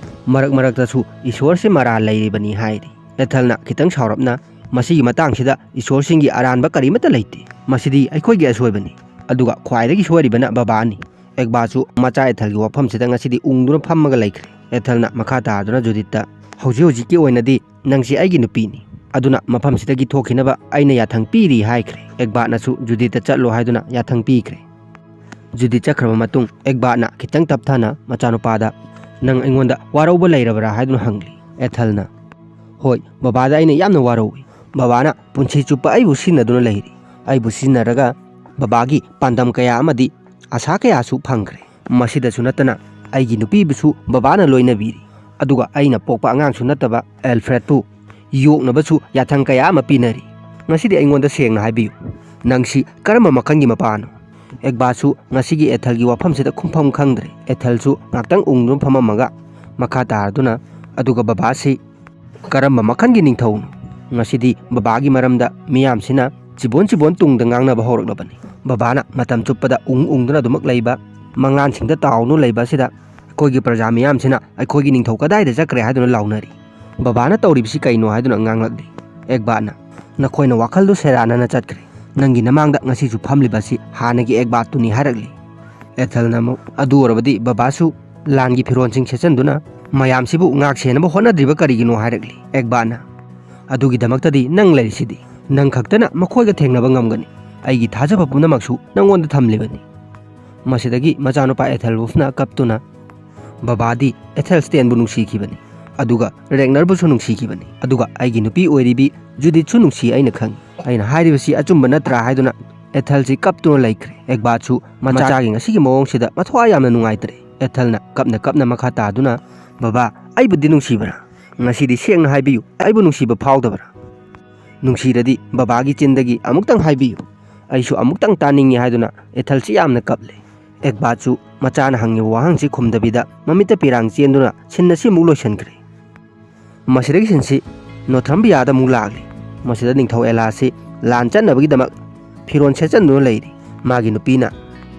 "ꯃꯔꯛ ꯃꯔꯛꯇꯁꯨ ꯏꯁꯣꯔꯁꯤ ꯃꯔꯥꯜ ꯂꯩꯔꯤꯕꯅꯤ" ꯍꯥꯏꯔꯤ꯫ ꯑꯦꯊꯦꯜꯅ ꯈꯤꯇꯪ ꯁꯥꯎꯔꯞꯅ, "ꯃꯁꯤꯒꯤ ꯃꯇꯥꯡꯁꯤꯗ ꯏꯁꯣꯔꯁꯤꯡꯒꯤ ꯑꯔꯥꯟꯕ ꯀꯔꯤꯃꯠꯇ ꯂꯩꯇꯦ꯫ ꯃꯁꯤꯗꯤ ꯑꯩꯈꯣꯏꯒꯤ ꯑꯁꯣꯏꯕꯅꯤ꯫ ꯑꯗꯨꯒ ꯈ꯭ꯋꯥꯏꯗꯒꯤ ꯁꯣꯏꯔꯤꯕꯅ ꯕꯕꯥꯅꯤ"꯫ ꯑꯦꯒꯕꯥꯠꯁꯨ ꯃꯆꯥ ꯑꯦꯊꯦꯜꯒꯤ ꯋꯥꯐꯝꯁꯤꯗ ꯉꯁꯤꯗꯤ ꯎꯪꯗꯨꯅ ꯐꯝꯃꯒ ꯂꯩꯈ꯭ꯔꯦ꯫ ꯑꯦꯊꯦꯜꯅ ꯃꯈꯥ ꯇꯥꯗꯨꯅ ꯖꯨꯗꯤꯠꯇ, "ꯍꯧꯖꯤꯛ ꯍꯧꯖꯤꯛꯀꯤ ꯑꯣꯏꯅꯗꯤ ꯅꯪꯁꯤ ꯑꯩꯒꯤ ꯅꯨꯄꯤꯅꯤ꯫ ꯑꯗꯨꯅ ꯃꯐꯝꯁꯤꯗꯒꯤ ꯊꯣꯛꯈꯤꯅꯕ ꯑꯩꯅ ꯌꯥꯊꯪ ꯄꯤꯔꯤ" ꯍꯥꯏꯈ꯭ꯔꯦ꯫ ꯑꯦꯒꯕꯥꯠꯅꯁꯨ ꯖꯨꯗꯤꯠꯇ ꯆꯠꯂꯣ ꯍꯥꯏꯗꯨꯅ ꯌꯥꯊꯪ ꯄꯤꯈ꯭ꯔꯦ꯫ ꯖꯨꯗꯤꯠ ꯆꯠꯈ꯭ꯔꯕ ꯃꯇꯨꯡ ꯑꯦꯒꯕꯥꯠꯅ ꯈꯤꯇꯪ ꯇꯞꯊꯅ ꯃꯆꯥꯅꯨꯄꯥꯗ, "ꯅꯪ ꯑꯩꯉꯣꯟꯗ ꯋꯥꯔꯧꯕ ꯂꯩꯔꯕ꯭ꯔꯥ?" ꯍꯥꯏꯗꯨꯅ ꯍꯪꯂꯤ꯫ ꯑꯦꯊꯦꯜꯅ, "ꯍꯣꯏ, ꯕꯕꯥꯗ ꯑꯩꯅ ꯌꯥꯝꯅ ꯋꯥꯔꯧꯏ꯫ ꯕꯕꯥꯅ ꯄꯨꯟꯁꯤ ꯆꯨꯞꯄ ꯑꯩꯕꯨ ꯁꯤꯖꯤꯟꯅꯗꯨꯅ ꯂꯩꯔꯤ꯫ ꯑꯩꯕꯨ ꯁꯤꯖꯤꯟꯅꯔꯒ ꯕꯕꯥꯒꯤ ꯄꯥꯟꯗꯝ ꯀꯌꯥ ꯑꯃꯗꯤ ꯑꯁꯥ ꯀꯌꯥꯁꯨ ꯐꯪꯈ꯭ꯔꯦ꯫ ꯃꯁꯤꯗꯁꯨ ꯅꯠꯇꯅ ꯑꯩꯒꯤ ꯅꯨꯄꯤꯕꯨꯁꯨ ꯕꯕꯥꯅ ꯂꯣꯏꯅꯕꯤꯔꯤ꯫ ꯑꯗꯨꯒ ꯑꯩꯅ ꯄꯣꯛꯄ ꯑꯉꯥꯡꯁꯨ ꯅꯠꯇꯕ ꯑꯦꯜꯐ꯭ꯔꯦꯗꯄꯨ ꯌꯣꯛꯅꯕꯁꯨ ꯌꯥꯊꯪ ꯀꯌꯥ ꯑꯃ ꯄꯤꯅꯔꯤ꯫ ꯉꯁꯤꯗꯤ ꯑꯩꯉꯣꯟꯗ ꯁꯦꯡꯅ ꯍꯥꯏꯕꯤꯌꯨ, ꯅꯪꯁꯤ ꯀꯔꯝꯕ ꯃꯈꯜꯒꯤ ꯃꯄꯥꯅꯣ?" ꯑꯦꯒꯕꯥꯠꯁꯨ ꯉꯁꯤꯒꯤ ꯑꯦꯊꯦꯜꯒꯤ ꯋꯥꯐꯝꯁꯤꯗ ꯈꯨꯝꯐꯝ ꯈꯪꯗ꯭ꯔꯦ꯫ ꯑꯦꯊꯦꯜꯁꯨ ꯉꯥꯛꯇꯪ ꯎꯪꯗꯨꯅ ꯐꯝꯃꯝꯃꯒ ꯃꯈꯥ ꯇꯥꯔꯗꯨꯅ, "ꯑꯗꯨꯒ ꯕꯕꯥꯁꯤ ꯀꯔꯝꯕ ꯃꯈꯜꯒꯤ ꯅꯤꯡꯊꯧꯅꯣ?" ꯉꯁꯤꯗꯤ ꯕꯕꯥꯒꯤ ꯃꯔꯝꯗ ꯃꯤꯌꯥꯝꯁꯤꯅ ꯆꯤꯕꯣꯟ ꯆꯤꯕꯣꯟ ꯇꯨꯡꯗ ꯉꯥꯡꯅꯕ ꯍꯧꯔꯛꯂꯕꯅꯤ꯫ ꯕꯕꯥꯅ ꯃꯇꯝ ꯆꯨꯞꯄꯗ ꯎꯪ ꯎꯪꯗꯨꯅ ꯑꯗꯨꯃꯛ ꯂꯩꯕ, ꯃꯪꯂꯥꯟꯁꯤꯡꯗ ꯇꯥꯎꯗꯨꯅ ꯂꯩꯕ ꯑꯁꯤꯗ ꯑꯩꯈꯣꯏꯒꯤ ꯄ꯭ꯔꯖꯥ ꯃꯤꯌꯥꯝꯁꯤꯅ ꯑꯩꯈꯣꯏꯒꯤ ꯅꯤꯡꯊꯧ ꯀꯗꯥꯏꯗ ꯆꯠꯈ꯭ꯔꯦ ꯍꯥꯏꯗꯨꯅ ꯂꯥꯎꯅꯔꯤ꯫ ꯕꯕꯥꯅ ꯇꯧꯔꯤꯕꯁꯤ ꯀꯩꯅꯣ ꯍꯥꯏꯗꯨꯅ ꯉꯥꯡꯂꯛꯂꯤ꯫ ꯑꯦꯛꯕꯥꯠꯅ, "ꯅꯈꯣꯏꯅ ꯋꯥꯈꯜꯗꯨ ꯁꯦꯔꯥꯟꯅꯅ ꯆꯠꯈ꯭ꯔꯦ꯫ ꯅꯪꯒꯤ ꯅꯃꯥꯡꯗ ꯉꯁꯤꯁꯨ ꯐꯝꯂꯤꯕ ꯑꯁꯤ ꯍꯥꯟꯅꯒꯤ ꯑꯦꯛꯕꯥꯠꯇꯨꯅꯤ" ꯍꯥꯏꯔꯛꯂꯤ꯫ ꯑꯦꯊꯦꯜꯅ ꯑꯃꯨꯛ, "ꯑꯗꯨ ꯑꯣꯏꯔꯕꯗꯤ ꯕꯕꯥꯁꯨ ꯂꯥꯟꯒꯤ ꯐꯤꯔꯣꯜꯁꯤꯡ ꯁꯦꯠꯆꯟꯗꯨꯅ ꯃꯌꯥꯝꯁꯤꯕꯨ ꯉꯥꯛ ꯁꯦꯟꯅꯕ ꯍꯣꯠꯅꯗ꯭ꯔꯤꯕ ꯀꯔꯤꯒꯤꯅꯣ?" ꯍꯥꯏꯔꯛꯂꯤ꯫ ꯑꯦꯛꯕꯥꯠꯅ, "ꯑꯗꯨꯒꯤꯗꯃꯛꯇꯗꯤ ꯅꯪ ꯂꯩꯔꯤꯁꯤꯗꯤ꯫ ꯅꯪ ꯈꯛꯇꯅ ꯃꯈꯣꯏꯒ ꯊꯦꯡꯅꯕ ꯉꯝꯒꯅꯤ꯫ ꯑꯩꯒꯤ ꯊꯥꯖꯕ ꯄꯨꯝꯅꯃꯛꯁꯨ ꯅꯪꯉꯣꯟꯗ ꯊꯝꯂꯤꯕꯅꯤ"꯫ ꯃꯁꯤꯗꯒꯤ ꯃꯆꯥꯅꯨꯄꯥ ꯑꯦꯊꯦꯜꯋꯨꯜꯐꯅ ꯀꯞꯇꯨꯅ, "ꯕꯕꯥꯗꯤ ꯑꯦꯊꯦꯜ ꯁ꯭ꯇꯦꯟꯕꯨ ꯅꯨꯡꯁꯤꯈꯤꯕꯅꯤ, ꯑꯗꯨꯒ ꯔꯦꯒꯅꯔꯕꯨꯁꯨ ꯅꯨꯡꯁꯤꯈꯤꯕꯅꯤ, ꯑꯗꯨꯒ ꯑꯩꯒꯤ ꯅꯨꯄꯤ ꯑꯣꯏꯔꯤꯕꯤ ꯖꯨꯗꯤꯠꯁꯨ ꯅꯨꯡꯁꯤ, ꯑꯩꯅ ꯈꯪꯏ꯫ ꯑꯩꯅ ꯍꯥꯏꯔꯤꯕꯁꯤ ꯑꯆꯨꯝꯕ ꯅꯠꯇ꯭ꯔꯥ?" ꯍꯥꯏꯗꯨꯅ ꯑꯦꯊꯦꯜꯁꯤ ꯀꯞꯇꯨꯅ ꯂꯩꯈ꯭ꯔꯦ꯫ ꯑꯦꯛꯕꯥꯠꯁꯨ ꯃꯆꯥꯒꯤ ꯉꯁꯤꯒꯤ ꯃꯑꯣꯡꯁꯤꯗ ꯃꯊ꯭ꯋꯥꯏ ꯌꯥꯝꯅ ꯅꯨꯡꯉꯥꯏꯇ꯭ꯔꯦ꯫ ꯑꯦꯊꯦꯜꯅ ꯀꯞꯅ ꯀꯞꯅ ꯃꯈꯥ ꯇꯥꯗꯨꯅ, "ꯕꯕꯥ, ꯑꯩꯕꯨꯗꯤ ꯅꯨꯡꯁꯤꯕ꯭ꯔꯥ? ꯉꯁꯤꯗꯤ ꯁꯦꯡꯅ ꯍꯥꯏꯕꯤꯌꯨ, ꯑꯩꯕꯨ ꯅꯨꯡꯁꯤꯕ ꯐꯥꯎꯗꯕ꯭ꯔꯥ? ꯅꯨꯡꯁꯤꯔꯗꯤ ꯕꯕꯥꯒꯤ ꯆꯤꯟꯗꯒꯤ ꯑꯃꯨꯛꯇꯪ ꯍꯥꯏꯕꯤꯌꯨ꯫ ꯑꯩꯁꯨ ꯑꯃꯨꯛꯇꯪ ꯇꯥꯅꯤꯡꯉꯤ" ꯍꯥꯏꯗꯨꯅ ꯑꯦꯊꯦꯜꯁꯤ ꯌꯥꯝꯅ ꯀꯞꯂꯦ꯫ ꯑꯦꯛꯕꯥꯠꯁꯨ ꯃꯆꯥꯅ ꯍꯪꯉꯤꯕ ꯋꯥꯍꯪꯁꯤ ꯈꯨꯝꯗꯕꯤꯗ ꯃꯃꯤꯠꯇ ꯄꯤꯔꯥꯡ ꯆꯦꯟꯗꯨꯅ ꯁꯤꯟ ꯑꯁꯤ ꯑꯃꯨꯛ ꯂꯣꯏꯁꯤꯟꯈ꯭ꯔꯦ꯫ ꯃꯁꯤꯗꯒꯤ ꯁꯤꯟꯁꯤ ꯅꯣꯊ꯭ꯔꯝꯕꯤꯌꯥꯗ ꯑꯃꯨꯛ ꯂꯥꯛꯂꯤ꯫ ꯃꯁꯤꯗ ꯅꯤꯡꯊꯧ ꯑꯦꯂꯥꯁꯤ ꯂꯥꯟ ꯆꯠꯅꯕꯒꯤꯗꯃꯛ ꯐꯤꯔꯣꯜ ꯁꯦꯠꯆꯟꯗꯨꯅ ꯂꯩꯔꯤ꯫ ꯃꯥꯒꯤ ꯅꯨꯄꯤꯅ,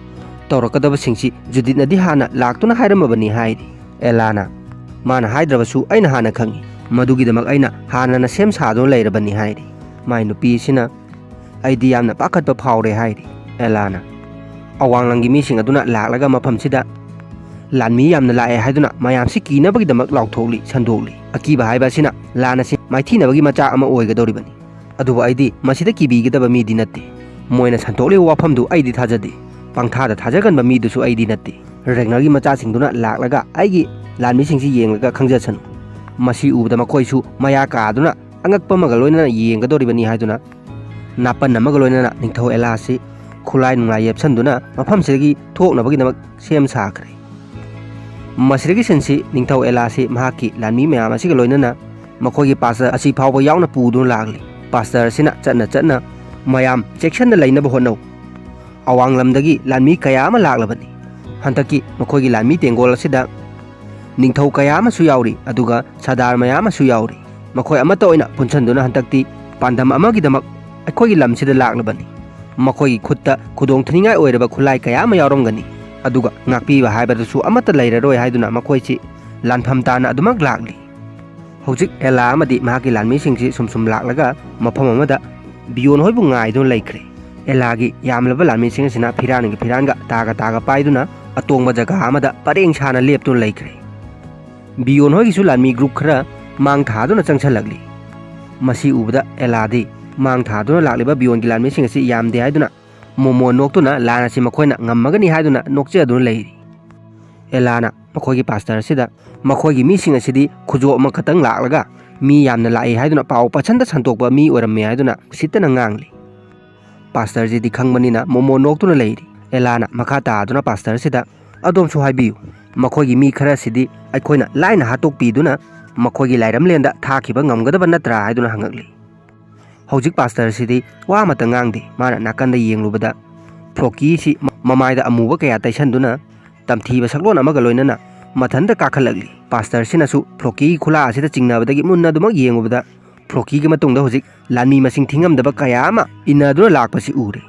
"ꯇꯧꯔꯛꯀꯗꯕꯁꯤꯡꯁꯤ ꯖꯨꯗꯤꯠꯅꯗꯤ ꯍꯥꯟꯅ ꯂꯥꯛꯇꯨꯅ ꯍꯥꯏꯔꯝꯃꯕꯅꯤ" ꯍꯥꯏꯔꯤ꯫ ꯑꯦꯂꯥꯅ, "ꯃꯥꯅ ꯍꯥꯏꯗ꯭ꯔꯕꯁꯨ ꯑꯩꯅ ꯍꯥꯟꯅ ꯈꯪꯏ꯫ ꯃꯗꯨꯒꯤꯗꯃꯛ ꯑꯩꯅ ꯍꯥꯟꯅꯅ ꯁꯦꯝ ꯁꯥꯗꯨꯅ ꯂꯩꯔꯕꯅꯤ" ꯍꯥꯏꯔꯤ꯫ ꯃꯥꯏ ꯅꯨꯄꯤ ꯑꯁꯤꯅ, "ꯑꯩꯗꯤ ꯌꯥꯝꯅ ꯄꯥꯈꯠꯄ ꯐꯥꯎꯔꯦ" ꯍꯥꯏꯔꯤ꯫ ꯑꯦꯂꯥꯅ, "ꯑꯋꯥꯡꯂꯪꯒꯤ ꯃꯤꯁꯤꯡ ꯑꯗꯨꯅ ꯂꯥꯛꯂꯒ ꯃꯐꯝꯁꯤꯗ ꯂꯥꯟꯃꯤ ꯌꯥꯝꯅ ꯂꯥꯛꯑꯦ ꯍꯥꯏꯗꯨꯅ ꯃꯌꯥꯝꯁꯤ ꯀꯤꯅꯕꯒꯤꯗꯃꯛ ꯂꯥꯎꯊꯣꯛꯂꯤ, ꯁꯟꯗꯣꯛꯂꯤ꯫ ꯑꯀꯤꯕ ꯍꯥꯏꯕ ꯑꯁꯤꯅ ꯂꯥꯟ ꯑꯁꯤ ꯃꯥꯏꯊꯤꯅꯕꯒꯤ ꯃꯆꯥꯛ ꯑꯃ ꯑꯣꯏꯒꯗꯧꯔꯤꯕꯅꯤ꯫ ꯑꯗꯨꯕꯨ ꯑꯩꯗꯤ ꯃꯁꯤꯗ ꯀꯤꯕꯤꯒꯗꯕ ꯃꯤꯗꯤ ꯅꯠꯇꯦ꯫ ꯃꯣꯏꯅ ꯁꯟꯗꯣꯛꯂꯤꯕ ꯋꯥꯐꯝꯗꯨ ꯑꯩꯗꯤ ꯊꯥꯖꯗꯦ꯫ ꯄꯪꯊꯥꯗ ꯊꯥꯖꯒꯟꯕ ꯃꯤꯗꯨꯁꯨ ꯑꯩꯗꯤ ꯅꯠꯇꯦ꯫ ꯔꯦꯒꯅꯔꯒꯤ ꯃꯆꯥꯁꯤꯡꯗꯨꯅ ꯂꯥꯛꯂꯒ ꯑꯩꯒꯤ ꯂꯥꯟꯃꯤꯁꯤꯡꯁꯤ ꯌꯦꯡꯂꯒ ꯈꯪꯖꯁꯅꯨ"꯫ ꯃꯁꯤ ꯎꯕꯗ ꯃꯈꯣꯏꯁꯨ ꯃꯌꯥ ꯀꯥꯗꯨꯅ ꯑꯉꯛꯄ ꯑꯃꯒ ꯂꯣꯏꯅꯅ ꯌꯦꯡꯒꯗꯧꯔꯤꯕꯅꯤ ꯍꯥꯏꯗꯨꯅ ꯅꯥꯄꯟ ꯑꯃꯒ ꯂꯣꯏꯅꯅ ꯅꯤꯡꯊꯧ ꯑꯦꯂꯥꯁꯤ ꯈꯨꯠꯂꯥꯏ ꯅꯨꯡꯂꯥꯏ ꯌꯦꯞꯁꯟꯗꯨꯅ ꯃꯐꯝꯁꯤꯗꯒꯤ ꯊꯣꯛꯅꯕꯒꯤꯗꯃꯛ ꯁꯦꯝ ꯁꯥꯈ꯭ꯔꯦ꯫ ꯃꯁꯤꯗꯒꯤ ꯁꯤꯟꯁꯤ ꯅꯤꯡꯊꯧ ꯑꯦꯂꯥꯁꯤ ꯃꯍꯥꯛꯀꯤ ꯂꯥꯟꯃꯤ ꯃꯌꯥꯝ ꯑꯁꯤꯒ ꯂꯣꯏꯅꯅ ꯃꯈꯣꯏꯒꯤ ꯄꯥꯁꯇꯔ ꯑꯁꯤ ꯐꯥꯎꯕ ꯌꯥꯎꯅ ꯄꯨꯗꯨꯅ ꯂꯥꯛꯂꯤ꯫ ꯄꯥꯁꯇꯔ ꯑꯁꯤꯅ ꯆꯠꯅ ꯆꯠꯅ, "ꯃꯌꯥꯝ ꯆꯦꯛꯁꯟꯅ ꯂꯩꯅꯕ ꯍꯣꯠꯅꯧ꯫ ꯑꯋꯥꯡ ꯂꯝꯗꯒꯤ ꯂꯥꯟꯃꯤ ꯀꯌꯥ ꯑꯃ ꯂꯥꯛꯂꯕꯅꯤ꯫ ꯍꯟꯗꯛꯀꯤ ꯃꯈꯣꯏꯒꯤ ꯂꯥꯟꯃꯤ ꯇꯦꯡꯒꯣꯜ ꯑꯁꯤꯗ ꯅꯤꯡꯊꯧ ꯀꯌꯥ ꯑꯃꯁꯨ ꯌꯥꯎꯔꯤ, ꯑꯗꯨꯒ ꯁꯔꯗꯥꯔ ꯃꯌꯥꯝ ꯑꯃꯁꯨ ꯌꯥꯎꯔꯤ꯫ ꯃꯈꯣꯏ ꯑꯃꯠꯇ ꯑꯣꯏꯅ ꯄꯨꯟꯁꯤꯟꯗꯨꯅ ꯍꯟꯗꯛꯇꯤ ꯄꯥꯟꯗꯝ ꯑꯃꯒꯤꯗꯃꯛ ꯑꯩꯈꯣꯏꯒꯤ ꯂꯝꯁꯤꯗ ꯂꯥꯛꯂꯕꯅꯤ꯫ ꯃꯈꯣꯏꯒꯤ ꯈꯨꯠꯇ ꯈꯨꯗꯣꯡ ꯊꯤꯅꯤꯡꯉꯥꯏ ꯑꯣꯏꯔꯕ ꯈꯨꯠꯂꯥꯏ ꯀꯌꯥ ꯑꯃ ꯌꯥꯎꯔꯝꯒꯅꯤ꯫ ꯑꯗꯨꯒ ꯉꯥꯛꯄꯤꯕ ꯍꯥꯏꯕꯗꯨꯁꯨ ꯑꯃꯠꯇ ꯂꯩꯔꯔꯣꯏ ꯍꯥꯏꯗꯨꯅ ꯃꯈꯣꯏꯁꯤ ꯂꯥꯟꯐꯝ ꯇꯥꯅ ꯑꯗꯨꯃꯛ ꯂꯥꯛꯂꯤ꯫ ꯍꯧꯖꯤꯛ ꯑꯦꯂꯥ ꯑꯃꯗꯤ ꯃꯍꯥꯛꯀꯤ ꯂꯥꯟꯃꯤꯁꯤꯡꯁꯤ ꯁꯨꯝ ꯁꯨꯝ ꯂꯥꯛꯂꯒ ꯃꯐꯝ ꯑꯃꯗ ꯕꯤꯌꯣꯟ ꯍꯣꯏꯕꯨ ꯉꯥꯏꯗꯨꯅ ꯂꯩꯈ꯭ꯔꯦ꯫ ꯑꯦꯂꯥꯒꯤ ꯌꯥꯝꯂꯕ ꯂꯥꯟꯃꯤꯁꯤꯡ ꯑꯁꯤꯅ ꯐꯤꯔꯥꯟꯒꯤ ꯐꯤꯔꯥꯟꯒ ꯇꯥꯒ ꯇꯥꯒ ꯄꯥꯏꯗꯨꯅ ꯑꯇꯣꯡꯕ ꯖꯒꯥ ꯑꯃꯗ ꯄꯔꯦꯡ ꯁꯥꯅ ꯂꯦꯞꯇꯨꯅ ꯂꯩꯈ꯭ꯔꯦ꯫ ꯕꯤꯌꯣꯟ ꯍꯣꯏꯒꯤꯁꯨ ꯂꯥꯟꯃꯤ ꯒ꯭ꯔꯨꯞ ꯈꯔ ꯃꯥꯡ ꯊꯥꯗꯨꯅ ꯆꯪꯁꯜꯂꯛꯂꯤ꯫ ꯃꯁꯤ ꯎꯕꯗ ꯑꯦꯂꯥꯗꯤ ꯃꯥꯡ ꯊꯥꯗꯨꯅ ꯂꯥꯛꯂꯤꯕ ꯕꯤꯌꯣꯟꯒꯤ ꯂꯥꯟꯃꯤꯁꯤꯡ ꯑꯁꯤ ꯌꯥꯝꯗꯦ ꯍꯥꯏꯗꯨꯅ ꯃꯣꯃꯣꯟ ꯅꯣꯛꯇꯨꯅ ꯂꯥꯟ ꯑꯁꯤ ꯃꯈꯣꯏꯅ ꯉꯝꯃꯒꯅꯤ ꯍꯥꯏꯗꯨꯅ ꯅꯣꯛꯆꯗꯨꯅ ꯂꯩꯔꯤ꯫ ꯑꯦꯂꯥꯅ ꯃꯈꯣꯏꯒꯤ ꯄꯥꯁꯇꯔ ꯑꯁꯤꯗ ꯃꯈꯣꯏꯒꯤ ꯃꯤꯁꯤꯡ ꯑꯁꯤꯗꯤ ꯈꯨꯖꯣꯞ ꯑꯃꯈꯛꯇꯪ ꯂꯥꯛꯂꯒ ꯃꯤ ꯌꯥꯝꯅ ꯂꯥꯛꯏ ꯍꯥꯏꯗꯨꯅ ꯄꯥꯎ ꯄꯁꯟꯗ ꯁꯟꯗꯣꯛꯄ ꯃꯤ ꯑꯣꯏꯔꯝꯃꯦ ꯍꯥꯏꯗꯨꯅ ꯎꯁꯤꯠꯇꯅ ꯉꯥꯡꯂꯤ꯫ ꯄꯥꯁꯇꯔꯁꯤꯗꯤ ꯈꯪꯕꯅꯤꯅ ꯃꯣꯃꯣꯟ ꯅꯣꯛꯇꯨꯅ ꯂꯩꯔꯤ꯫ ꯑꯦꯂꯥꯅ ꯃꯈꯥ ꯇꯥꯗꯨꯅ ꯄꯥꯁꯇꯔꯁꯤꯗ, "ꯑꯗꯣꯝꯁꯨ ꯍꯥꯏꯕꯤꯌꯨ, ꯃꯈꯣꯏꯒꯤ ꯃꯤ ꯈꯔꯁꯤꯗꯤ ꯑꯩꯈꯣꯏꯅ ꯂꯥꯏꯅ ꯍꯥꯠꯇꯣꯛꯄꯤꯗꯨꯅ ꯃꯈꯣꯏꯒꯤ ꯂꯥꯏꯔꯝꯂꯦꯟꯗ ꯊꯥꯈꯤꯕ ꯉꯝꯒꯗꯕ ꯅꯠꯇ꯭ꯔꯥ?" ꯍꯥꯏꯗꯨꯅ ꯍꯪꯉꯛꯂꯤ꯫ ꯍꯧꯖꯤꯛ ꯄꯥꯁꯇꯔꯁꯤꯗꯤ ꯋꯥ ꯑꯃꯠꯇ ꯉꯥꯡꯗꯦ꯫ ꯃꯥꯅ ꯅꯥꯀꯟꯗ ꯌꯦꯡꯂꯨꯕꯗ ꯐ꯭ꯂꯣꯀꯤꯁꯤ ꯃꯃꯥꯏꯗ ꯑꯃꯨꯕ ꯀꯌꯥ ꯇꯩꯁꯟꯗꯨꯅ ꯇꯝꯊꯤꯕ ꯁꯛꯂꯣꯟ ꯑꯃꯒ ꯂꯣꯏꯅꯅ ꯃꯊꯟꯇ ꯀꯥꯈꯠꯂꯛꯂꯤ꯫ ꯄꯥꯁꯇꯔꯁꯤꯅꯁꯨ ꯐ꯭ꯂꯣꯀꯤꯒꯤ ꯈꯨꯂꯥ ꯑꯁꯤꯗ ꯆꯤꯡꯅꯕꯗꯒꯤ ꯃꯨꯟꯅ ꯑꯗꯨꯃꯛ ꯌꯦꯡꯂꯨꯕꯗ ꯐ꯭ꯂꯣꯀꯤꯒꯤ ꯃꯇꯨꯡꯗ ꯍꯧꯖꯤꯛ ꯂꯥꯟꯃꯤ ꯃꯁꯤꯡ ꯊꯤꯉꯝꯗꯕ ꯀꯌꯥ ꯑꯃ ꯏꯟꯅꯗꯨꯅ ꯂꯥꯛꯄꯁꯤ ꯎꯔꯦ꯫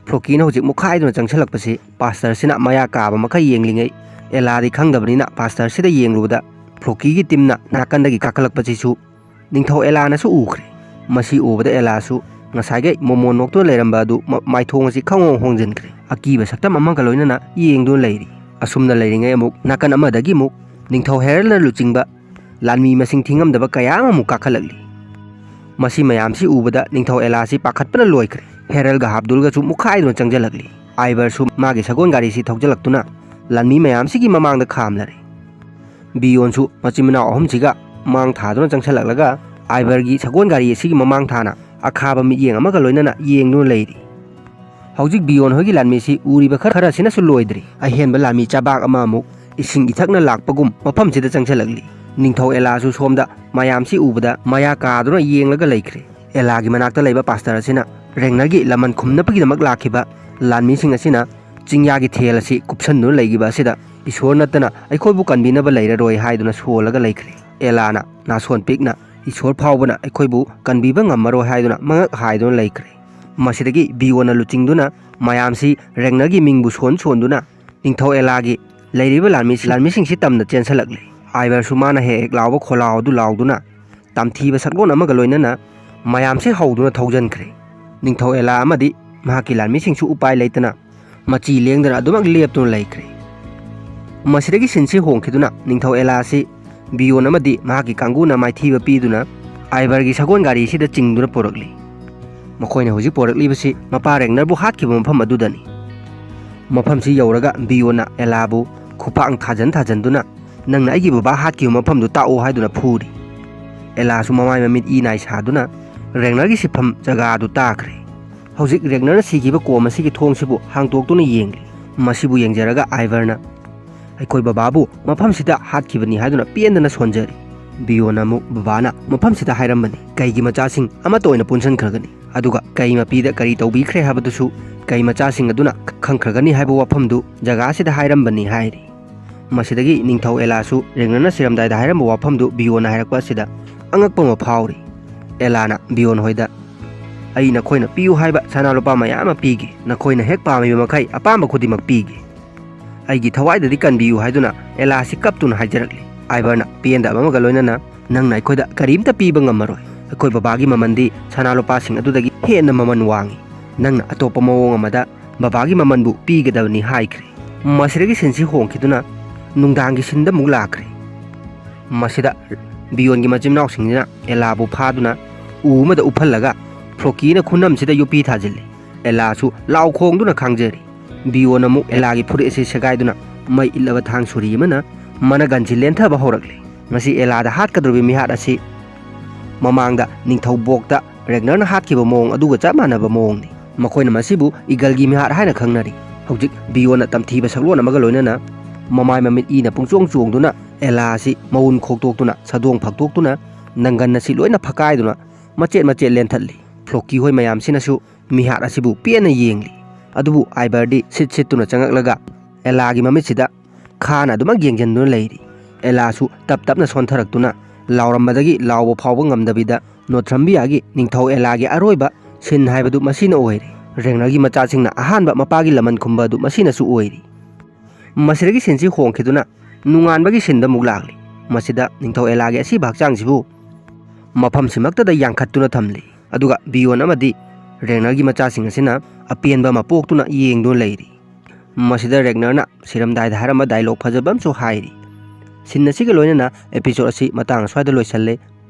ꯐ꯭ꯂꯣꯀꯤꯅ ꯍꯧꯖꯤꯛ ꯃꯨꯛꯈꯥꯏꯗꯨꯅ ꯆꯪꯁꯤꯜꯂꯛꯄꯁꯤ ꯄꯥꯁꯇꯔꯁꯤꯅ ꯃꯌꯥ ꯀꯥꯕ ꯃꯈꯩ ꯌꯦꯡꯂꯤꯉꯩ ꯑꯦꯂꯥꯗꯤ ꯈꯪꯗꯕꯅꯤꯅ ꯄꯥꯁꯇꯔꯁꯤꯗ ꯌꯦꯡꯂꯨꯕꯗ ꯐ꯭ꯂꯣꯀꯤꯒꯤ ꯇꯤꯝꯅ ꯅꯥꯀꯟꯗꯒꯤ ꯀꯥꯈꯠꯂꯛꯄꯁꯤꯁꯨ ꯅꯤꯡꯊꯧ ꯑꯦꯂꯥꯅꯁꯨ ꯎꯈ꯭ꯔꯦ꯫ ꯃꯁꯤ ꯎꯕꯗ ꯑꯦꯂꯥꯁꯨ ꯉꯁꯥꯏꯒꯩ ꯃꯣꯃꯣꯟ ꯅꯣꯛꯇꯨꯅ ꯂꯩꯔꯝꯕ ꯑꯗꯨ ꯃ-, ꯃꯥꯏꯊꯣꯡ ꯑꯁꯤ ꯈꯪꯍꯣꯡ ꯍꯣꯡꯖꯤꯟꯈ꯭ꯔꯦ꯫ ꯑꯀꯤꯕ ꯁꯛꯇꯝ ꯑꯃꯒ ꯂꯣꯏꯅꯅ ꯌꯦꯡꯗꯨꯅ ꯂꯩꯔꯤ꯫ ꯑꯁꯨꯝꯅ ꯂꯩꯔꯤꯉꯩ ꯑꯃꯨꯛ ꯅꯥꯀꯟ ꯑꯃꯗꯒꯤ ꯑꯃꯨꯛ ꯅꯤꯡꯊꯧ ꯍꯦꯔꯜꯅ ꯂꯨꯆꯤꯡꯕ ꯂꯥꯟꯃꯤ ꯃꯁꯤꯡ ꯊꯤꯉꯝꯗꯕ ꯀꯌꯥ ꯑꯃꯃꯨꯛ ꯀꯥꯈꯠꯂꯛꯂꯤ꯫ ꯃꯁꯤ ꯃꯌꯥꯝꯁꯤ ꯎꯕꯗ ꯅꯤꯡꯊꯧ ꯑꯦꯂꯥꯁꯤ ꯄꯥꯈꯠꯄꯅ ꯂꯣꯏꯈ꯭ꯔꯦ꯫ ꯍꯦꯔꯜꯒ ꯍꯥꯞꯗꯨꯜꯒꯁꯨ ꯃꯨꯛꯈꯥꯏꯗꯨꯅ ꯆꯪꯁꯤꯜꯂꯛꯂꯤ꯫ ꯑꯥꯏꯕꯔꯁꯨ ꯃꯥꯒꯤ ꯁꯒꯣꯜ ꯒꯥꯔꯤꯁꯤ ꯊꯧꯖꯤꯜꯂꯛꯇꯨꯅ ꯂꯥꯟꯃꯤ ꯃꯌꯥꯝꯁꯤꯒꯤ ꯃꯃꯥꯡꯗ ꯈꯥꯝꯂꯔꯦ꯫ ꯕꯤꯌꯣꯟꯁꯨ ꯃꯆꯤꯟ ꯃꯅꯥꯎ ꯑꯍꯨꯝꯁꯤꯒ ꯃꯥꯡ ꯊꯥꯗꯨꯅ ꯆꯪꯁꯤꯜꯂꯛꯂꯒ ꯑꯥꯏꯕꯔꯒꯤ ꯁꯒꯣꯜ ꯒꯥꯔꯤ ꯑꯁꯤꯒꯤ ꯃꯃꯥꯡ ꯊꯥꯅ ꯑꯈꯥꯕ ꯃꯤꯠꯌꯦꯡ ꯑꯃꯒ ꯂꯣꯏꯅꯅ ꯌꯦꯡꯗꯨꯅ ꯂꯩꯔꯤ꯫ ꯍꯧꯖꯤꯛ ꯕꯤꯌꯣꯟ ꯍꯣꯏꯒꯤ ꯂꯥꯟꯃꯤꯁꯤ ꯎꯔꯤꯕ ꯈꯔ, ꯈꯔꯁꯤꯅꯁꯨ ꯂꯣꯏꯗ꯭ꯔꯤ꯫ ꯑꯍꯦꯟꯕ ꯂꯥꯟꯃꯤ ꯆꯕꯥꯛ ꯑꯃ ꯑꯃꯨꯛ ꯏꯁꯤꯡ ꯏꯊꯛꯅ ꯂꯥꯛꯄꯒꯨꯝ ꯃꯐꯝꯁꯤꯗ ꯆꯪꯁꯤꯜꯂꯛꯂꯤ꯫ ꯅꯤꯡꯊꯧ ꯑꯦꯂꯥꯁꯨ ꯁꯣꯝꯗ ꯃꯌꯥꯝꯁꯤ ꯎꯕꯗ ꯃꯌꯥ ꯀꯥꯗꯨꯅ ꯌꯦꯡꯂꯒ ꯂꯩꯈ꯭ꯔꯦ꯫ ꯑꯦꯂꯥꯒꯤ ꯃꯅꯥꯛꯇ ꯂꯩꯕ ꯄꯥꯁꯇꯔ ꯑꯁꯤꯅ ꯔꯦꯡꯅꯔꯒꯤ ꯂꯃꯟ ꯈꯨꯝꯅꯕꯒꯤꯗꯃꯛ ꯂꯥꯛꯈꯤꯕ ꯂꯥꯟꯃꯤꯁꯤꯡ ꯑꯁꯤꯅ ꯆꯤꯡꯌꯥꯒꯤ ꯊꯦꯜ ꯑꯁꯤ ꯀꯨꯞꯁꯟꯗꯨꯅ ꯂꯩꯈꯤꯕ ꯑꯁꯤꯗ ꯏꯁꯣꯔ ꯅꯠꯇꯅ ꯑꯩꯈꯣꯏꯕꯨ ꯀꯟꯕꯤꯅꯕ ꯂꯩꯔꯔꯣꯏ ꯍꯥꯏꯗꯨꯅ ꯁꯣꯜꯂꯒ ꯂꯩꯈ꯭ꯔꯦ꯫ ꯑꯦꯂꯥꯅ ꯅꯥꯁꯣꯟ ꯄꯤꯛꯅ ꯏꯁꯣꯔ ꯐꯥꯎꯕꯅ ꯑꯩꯈꯣꯏꯕꯨ ꯀꯟꯕꯤꯕ ꯉꯝꯃꯔꯣꯏ ꯍꯥꯏꯗꯨꯅ ꯃꯉꯛ ꯍꯥꯏꯗꯨꯅ ꯂꯩꯈ꯭ꯔꯦ꯫ ꯃꯁꯤꯗꯒꯤ ꯕꯤꯌꯣꯟꯅ ꯂꯨꯆꯤꯡꯗꯨꯅ ꯃꯌꯥꯝꯁꯤ ꯔꯦꯡꯅꯔꯒꯤ ꯃꯤꯡꯕꯨ ꯁꯣꯟ ꯁꯣꯟꯗꯨꯅ ꯅꯤꯡꯊꯧ ꯑꯦꯂꯥꯒꯤ ꯂꯩꯔꯤꯕ ꯂꯥꯟꯃꯤ, ꯂꯥꯟꯃꯤꯁꯤꯡꯁꯤ ꯇꯝꯅ ꯆꯦꯟꯁꯜꯂꯛꯂꯤ꯫ ꯑꯥꯏꯕꯔꯁꯨ ꯃꯥꯅ ꯍꯦꯛ ꯍꯦꯛ ꯂꯥꯎꯕ ꯈꯣꯜꯂꯥꯎ ꯑꯗꯨ ꯂꯥꯎꯗꯨꯅ ꯇꯝꯊꯤꯕ ꯁꯛꯂꯣꯟ ꯑꯃꯒ ꯂꯣꯏꯅꯅ ꯃꯌꯥꯝꯁꯦ ꯍꯧꯗꯨꯅ ꯊꯧꯖꯤꯟꯈ꯭ꯔꯦ꯫ ꯅꯤꯡꯊꯧ ꯑꯦꯂꯥ ꯑꯃꯗꯤ ꯃꯍꯥꯛꯀꯤ ꯂꯥꯟꯃꯤꯁꯤꯡꯁꯨ ꯎꯄꯥꯏ ꯂꯩꯇꯅ ꯃꯆꯤ ꯂꯦꯡꯗꯅ ꯑꯗꯨꯃꯛ ꯂꯦꯞꯇꯨꯅ ꯂꯩꯈ꯭ꯔꯦ꯫ ꯃꯁꯤꯗꯒꯤ ꯁꯤꯟꯁꯤ ꯍꯣꯡꯈꯤꯗꯨꯅ ꯅꯤꯡꯊꯧ ꯑꯦꯂꯥ ꯑꯁꯤ ꯕꯤꯌꯣꯟ ꯑꯃꯗꯤ ꯃꯍꯥꯛꯀꯤ ꯀꯥꯡꯕꯨꯅ ꯃꯥꯏꯊꯤꯕ ꯄꯤꯗꯨꯅ ꯑꯥꯏꯕꯔꯒꯤ ꯁꯒꯣꯜ ꯒꯥꯔꯤꯁꯤꯗ ꯆꯤꯡꯗꯨꯅ ꯄꯨꯔꯛꯂꯤ꯫ ꯃꯈꯣꯏꯅ ꯍꯧꯖꯤꯛ ꯄꯨꯔꯛꯂꯤꯕꯁꯤ ꯃꯄꯥ ꯔꯦꯒꯅꯔꯕꯨ ꯍꯥꯠꯈꯤꯕ ꯃꯐꯝ ꯑꯗꯨꯗꯅꯤ꯫ ꯃꯐꯝꯁꯤ ꯌꯧꯔꯒ ꯕꯤꯌꯣꯟꯅ ꯑꯦꯂꯥꯕꯨ ꯈꯨꯄꯥꯛ ꯊꯥꯖꯟ ꯊꯥꯖꯟꯗꯨꯅ, "ꯅꯪꯅ ꯑꯩꯒꯤ ꯕꯕꯥ ꯍꯥꯠꯈꯤꯕ ꯃꯐꯝꯗꯨ ꯇꯥꯛꯑꯣ" ꯍꯥꯏꯗꯨꯅ ꯐꯨꯔꯤ꯫ ꯑꯦꯂꯥꯁꯨ ꯃꯃꯥꯏ ꯃꯃꯤꯠ ꯏ ꯅꯥꯏ ꯁꯥꯗꯨꯅ ꯔꯦꯒꯅꯔꯒꯤ ꯁꯤꯐꯝ ꯖꯒꯥ ꯑꯗꯨ ꯇꯥꯈ꯭ꯔꯦ꯫ ꯍꯧꯖꯤꯛ ꯔꯦꯒꯅꯔꯅ ꯁꯤꯈꯤꯕ ꯀꯣꯝ ꯑꯁꯤꯒꯤ ꯊꯣꯡꯁꯤꯕꯨ ꯍꯥꯡꯇꯣꯛꯇꯨꯅ ꯌꯦꯡꯂꯤ꯫ ꯃꯁꯤꯕꯨ ꯌꯦꯡꯖꯔꯒ ꯑꯥꯏꯕꯔꯅ, "ꯑꯩꯈꯣꯏ ꯕꯕꯥꯕꯨ ꯃꯐꯝꯁꯤꯗ ꯍꯥꯠꯈꯤꯕꯅꯤ" ꯍꯥꯏꯗꯨꯅ ꯄꯦꯟꯗꯅ ꯁꯣꯟꯖꯔꯤ꯫ ꯕꯤꯌꯣꯟꯅ ꯑꯃꯨꯛ, "ꯕꯕꯥꯅ ꯃꯐꯝꯁꯤꯗ ꯍꯥꯏꯔꯝꯕꯅꯤ, ꯀꯩꯒꯤ ꯃꯆꯥꯁꯤꯡ ꯑꯃꯠꯇ ꯑꯣꯏꯅ ꯄꯨꯟꯁꯤꯟꯈ꯭ꯔꯒꯅꯤ, ꯑꯗꯨꯒ ꯀꯩ ꯃꯄꯤꯗ ꯀꯔꯤ ꯇꯧꯕꯤꯈ꯭ꯔꯦ ꯍꯥꯏꯕꯗꯨꯁꯨ ꯀꯩ ꯃꯆꯥꯁꯤꯡ ꯑꯗꯨꯅ ꯈꯪꯈ꯭ꯔꯒꯅꯤ ꯍꯥꯏꯕ ꯋꯥꯐꯝꯗꯨ ꯖꯒꯥ ꯑꯁꯤꯗ ꯍꯥꯏꯔꯝꯕꯅꯤ" ꯍꯥꯏꯔꯤ꯫ ꯃꯁꯤꯗꯒꯤ ꯅꯤꯡꯊꯧ ꯑꯦꯂꯥꯁꯨ ꯔꯦꯒꯅꯔꯅ ꯁꯤꯔꯝꯗꯥꯏꯗ ꯍꯥꯏꯔꯝꯕ ꯋꯥꯐꯝꯗꯨ ꯕꯤꯌꯣꯟꯅ ꯍꯥꯏꯔꯛꯄ ꯑꯁꯤꯗ ꯑꯉꯛꯄ ꯑꯃ ꯐꯥꯎꯔꯤ꯫ ꯑꯦꯂꯥꯅ ꯕꯤꯌꯣꯟ ꯍꯣꯏꯗ, "ꯑꯩ ꯅꯈꯣꯏꯅ ꯄꯤꯌꯨ ꯍꯥꯏꯕ ꯁꯅꯥ ꯂꯨꯄꯥ ꯃꯌꯥꯝ ꯑꯃ ꯄꯤꯒꯦ, ꯅꯈꯣꯏꯅ ꯍꯦꯛ ꯄꯥꯝꯃꯤꯕ ꯃꯈꯩ ꯑꯄꯥꯝꯕ ꯈꯨꯗꯤꯡꯃꯛ ꯄꯤꯒꯦ꯫ ꯑꯩꯒꯤ ꯊꯋꯥꯏꯗꯗꯤ ꯀꯟꯕꯤꯌꯨ" ꯍꯥꯏꯗꯨꯅ ꯑꯦꯂꯥꯁꯤ ꯀꯞꯇꯨꯅ ꯍꯥꯏꯖꯔꯛꯂꯤ꯫ ꯑꯥꯏꯕꯔꯅ ꯄꯦꯟꯗꯕ ꯑꯃꯒ ꯂꯣꯏꯅꯅ, "ꯅꯪꯅ ꯑꯩꯈꯣꯏꯗ ꯀꯔꯤꯝꯇ ꯄꯤꯕ ꯉꯝꯃꯔꯣꯏ꯫ ꯑꯩꯈꯣꯏ ꯕꯕꯥꯒꯤ ꯃꯃꯜꯗꯤ ꯁꯅꯥ ꯂꯨꯄꯥꯁꯤꯡ ꯑꯗꯨꯗꯒꯤ ꯍꯦꯟꯅ ꯃꯃꯜ ꯋꯥꯡꯉꯤ꯫ ꯅꯪꯅ ꯑꯇꯣꯞꯄ ꯃꯑꯣꯡ ꯑꯃꯗ ꯕꯕꯥꯒꯤ ꯃꯃꯜꯕꯨ ꯄꯤꯒꯗꯕꯅꯤ" ꯍꯥꯏꯈ꯭ꯔꯦ꯫ ꯃꯁꯤꯗꯒꯤ ꯁꯤꯟꯁꯤ ꯍꯣꯡꯈꯤꯗꯨꯅ ꯅꯨꯡꯗꯥꯡꯒꯤ ꯁꯤꯟꯗ ꯑꯃꯨꯛ ꯂꯥꯛꯈ꯭ꯔꯦ꯫ ꯃꯁꯤꯗ ꯕꯤꯌꯣꯟꯒꯤ ꯃꯆꯤꯟ ꯃꯅꯥꯎꯁꯤꯡꯁꯤꯅ ꯑꯦꯂꯥꯕꯨ ꯐꯥꯗꯨꯅ ꯎ ꯑꯃꯗ ꯎꯞꯍꯜꯂꯒ ꯐ꯭ꯂꯣꯀꯤꯅ ꯈꯨꯅꯝꯁꯤꯗ ꯌꯣꯠꯄꯤ ꯊꯥꯖꯤꯜꯂꯤ꯫ ꯑꯦꯂꯥꯁꯨ ꯂꯥꯎ ꯈꯣꯡꯗꯨꯅ ꯈꯥꯡꯖꯔꯤ꯫ ꯕꯤꯌꯣꯟ ꯑꯃꯨꯛ ꯑꯦꯂꯥꯒꯤ ꯐꯨꯔꯤꯠ ꯑꯁꯤ ꯁꯦꯒꯥꯏꯗꯨꯅ ꯃꯩ ꯏꯠꯂꯕ ꯊꯥꯡ ꯁꯨꯔꯤ ꯑꯃꯅ ꯃꯅꯒꯟꯁꯤ ꯂꯦꯟꯊꯕ ꯍꯧꯔꯛꯂꯤ꯫ ꯃꯁꯤ ꯑꯦꯂꯥꯗ ꯍꯥꯠꯀꯗꯧꯔꯤꯕ ꯃꯤꯍꯥꯠ ꯑꯁꯤ ꯃꯃꯥꯡꯗ ꯅꯤꯡꯊꯧ ꯕꯣꯛꯇ ꯔꯦꯒꯅꯔꯅ ꯍꯥꯠꯈꯤꯕ ꯃꯑꯣꯡ ꯑꯗꯨꯒ ꯆꯞ ꯃꯥꯟꯅꯕ ꯃꯑꯣꯡꯅꯤ꯫ ꯃꯈꯣꯏꯅ ꯃꯁꯤꯕꯨ ꯏꯒꯜꯒꯤ ꯃꯤꯍꯥꯠ ꯍꯥꯏꯅ ꯈꯪꯅꯔꯤ꯫ ꯍꯧꯖꯤꯛ ꯕꯤꯌꯣꯟꯅ ꯇꯝꯊꯤꯕ ꯁꯛꯂꯣꯟ ꯑꯃꯒ ꯂꯣꯏꯅꯅ ꯃꯃꯥꯏ ꯃꯃꯤꯠ ꯏꯅ ꯄꯨꯡꯆꯣꯡ ꯆꯣꯡꯗꯨꯅ ꯑꯦꯂꯥ ꯑꯁꯤ ꯃꯎꯟ ꯈꯣꯛꯇꯣꯛꯇꯨꯅ ꯁꯥꯗꯣꯡ ꯐꯛꯇꯣꯛꯇꯨꯅ ꯅꯪꯒꯟ ꯑꯁꯤ ꯂꯣꯏꯅ ꯐꯛꯀꯥꯏꯗꯨꯅ ꯃꯆꯦꯠ ꯃꯆꯦꯠ ꯂꯦꯟꯊꯠꯂꯤ꯫ ꯐ꯭ꯂꯣꯀꯤ ꯍꯣꯏ ꯃꯌꯥꯝꯁꯤꯅꯁꯨ ꯃꯤꯍꯥꯠ ꯑꯁꯤꯕꯨ ꯄꯦꯟꯅ ꯌꯦꯡꯂꯤ꯫ ꯑꯗꯨꯕꯨ ꯑꯥꯏꯕꯔꯗꯤ ꯁꯤꯠ ꯁꯤꯠꯇꯨꯅ ꯆꯪꯉꯛꯂꯒ ꯑꯦꯂꯥꯒꯤ ꯃꯃꯤꯠꯁꯤꯗ ꯈꯥꯅ ꯑꯗꯨꯃꯛ ꯌꯦꯡꯁꯤꯟꯗꯨꯅ ꯂꯩꯔꯤ꯫ ꯑꯦꯂꯥꯁꯨ ꯇꯞ ꯇꯞꯅ ꯁꯣꯟꯊꯔꯛꯇꯨꯅ ꯂꯥꯎꯔꯝꯕꯗꯒꯤ ꯂꯥꯎꯕ ꯐꯥꯎꯕ ꯉꯝꯗꯕꯤꯗ ꯅꯣꯊ꯭ꯔꯝꯕꯤꯌꯥꯒꯤ ꯅꯤꯡꯊꯧ ꯑꯦꯂꯥꯒꯤ ꯑꯔꯣꯏꯕ ꯁꯤꯟ ꯍꯥꯏꯕꯗꯨ ꯃꯁꯤꯅ ꯑꯣꯏꯔꯦ꯫ ꯔꯦꯡꯅꯔꯒꯤ ꯃꯆꯥꯁꯤꯡꯅ ꯑꯍꯥꯟꯕ ꯃꯄꯥꯒꯤ ꯂꯃꯟ ꯈꯨꯝꯕ ꯑꯗꯨ ꯃꯁꯤꯅꯁꯨ ꯑꯣꯏꯔꯤ꯫ ꯃꯁꯤꯗꯒꯤ ꯁꯤꯟꯁꯤ ꯍꯣꯡꯈꯤꯗꯨꯅ ꯅꯣꯡꯉꯥꯟꯕꯒꯤ ꯁꯤꯟꯗ ꯑꯃꯨꯛ ꯂꯥꯛꯂꯤ꯫ ꯃꯁꯤꯗ ꯅꯤꯡꯊꯧ ꯑꯦꯂꯥꯒꯤ ꯑꯁꯤꯕ ꯍꯛꯆꯥꯡꯁꯤꯕꯨ ꯃꯐꯝꯁꯤꯃꯛꯇꯗ ꯌꯥꯡꯈꯠꯇꯨꯅ ꯊꯝꯂꯤ꯫ ꯑꯗꯨꯒ ꯕꯤꯌꯣꯟ ꯑꯃꯗꯤ ꯔꯦꯒꯅꯔꯒꯤ ꯃꯆꯥꯁꯤꯡ ꯑꯁꯤꯅ ꯑꯄꯦꯟꯕ ꯑꯃ ꯄꯣꯛꯇꯨꯅ ꯌꯦꯡꯗꯨꯅ ꯂꯩꯔꯤ꯫ ꯃꯁꯤꯗ ꯔꯦꯒꯅꯔꯅ ꯁꯤꯔꯝꯗꯥꯏꯗ ꯍꯥꯏꯔꯝꯕ ꯗꯥꯏꯂꯣꯛ ꯐꯖꯕ ꯑꯃꯁꯨ ꯍꯥꯏꯔꯤ꯫ ꯁꯤꯟ ꯑꯁꯤꯒ ꯂꯣꯏꯅꯅ ꯑꯦꯄꯤꯁꯣꯗ ꯑꯁꯤ ꯃꯇꯥꯡ ꯑꯁ꯭ꯋꯥꯏꯗ ꯂꯣꯏꯁꯜꯂꯦ꯫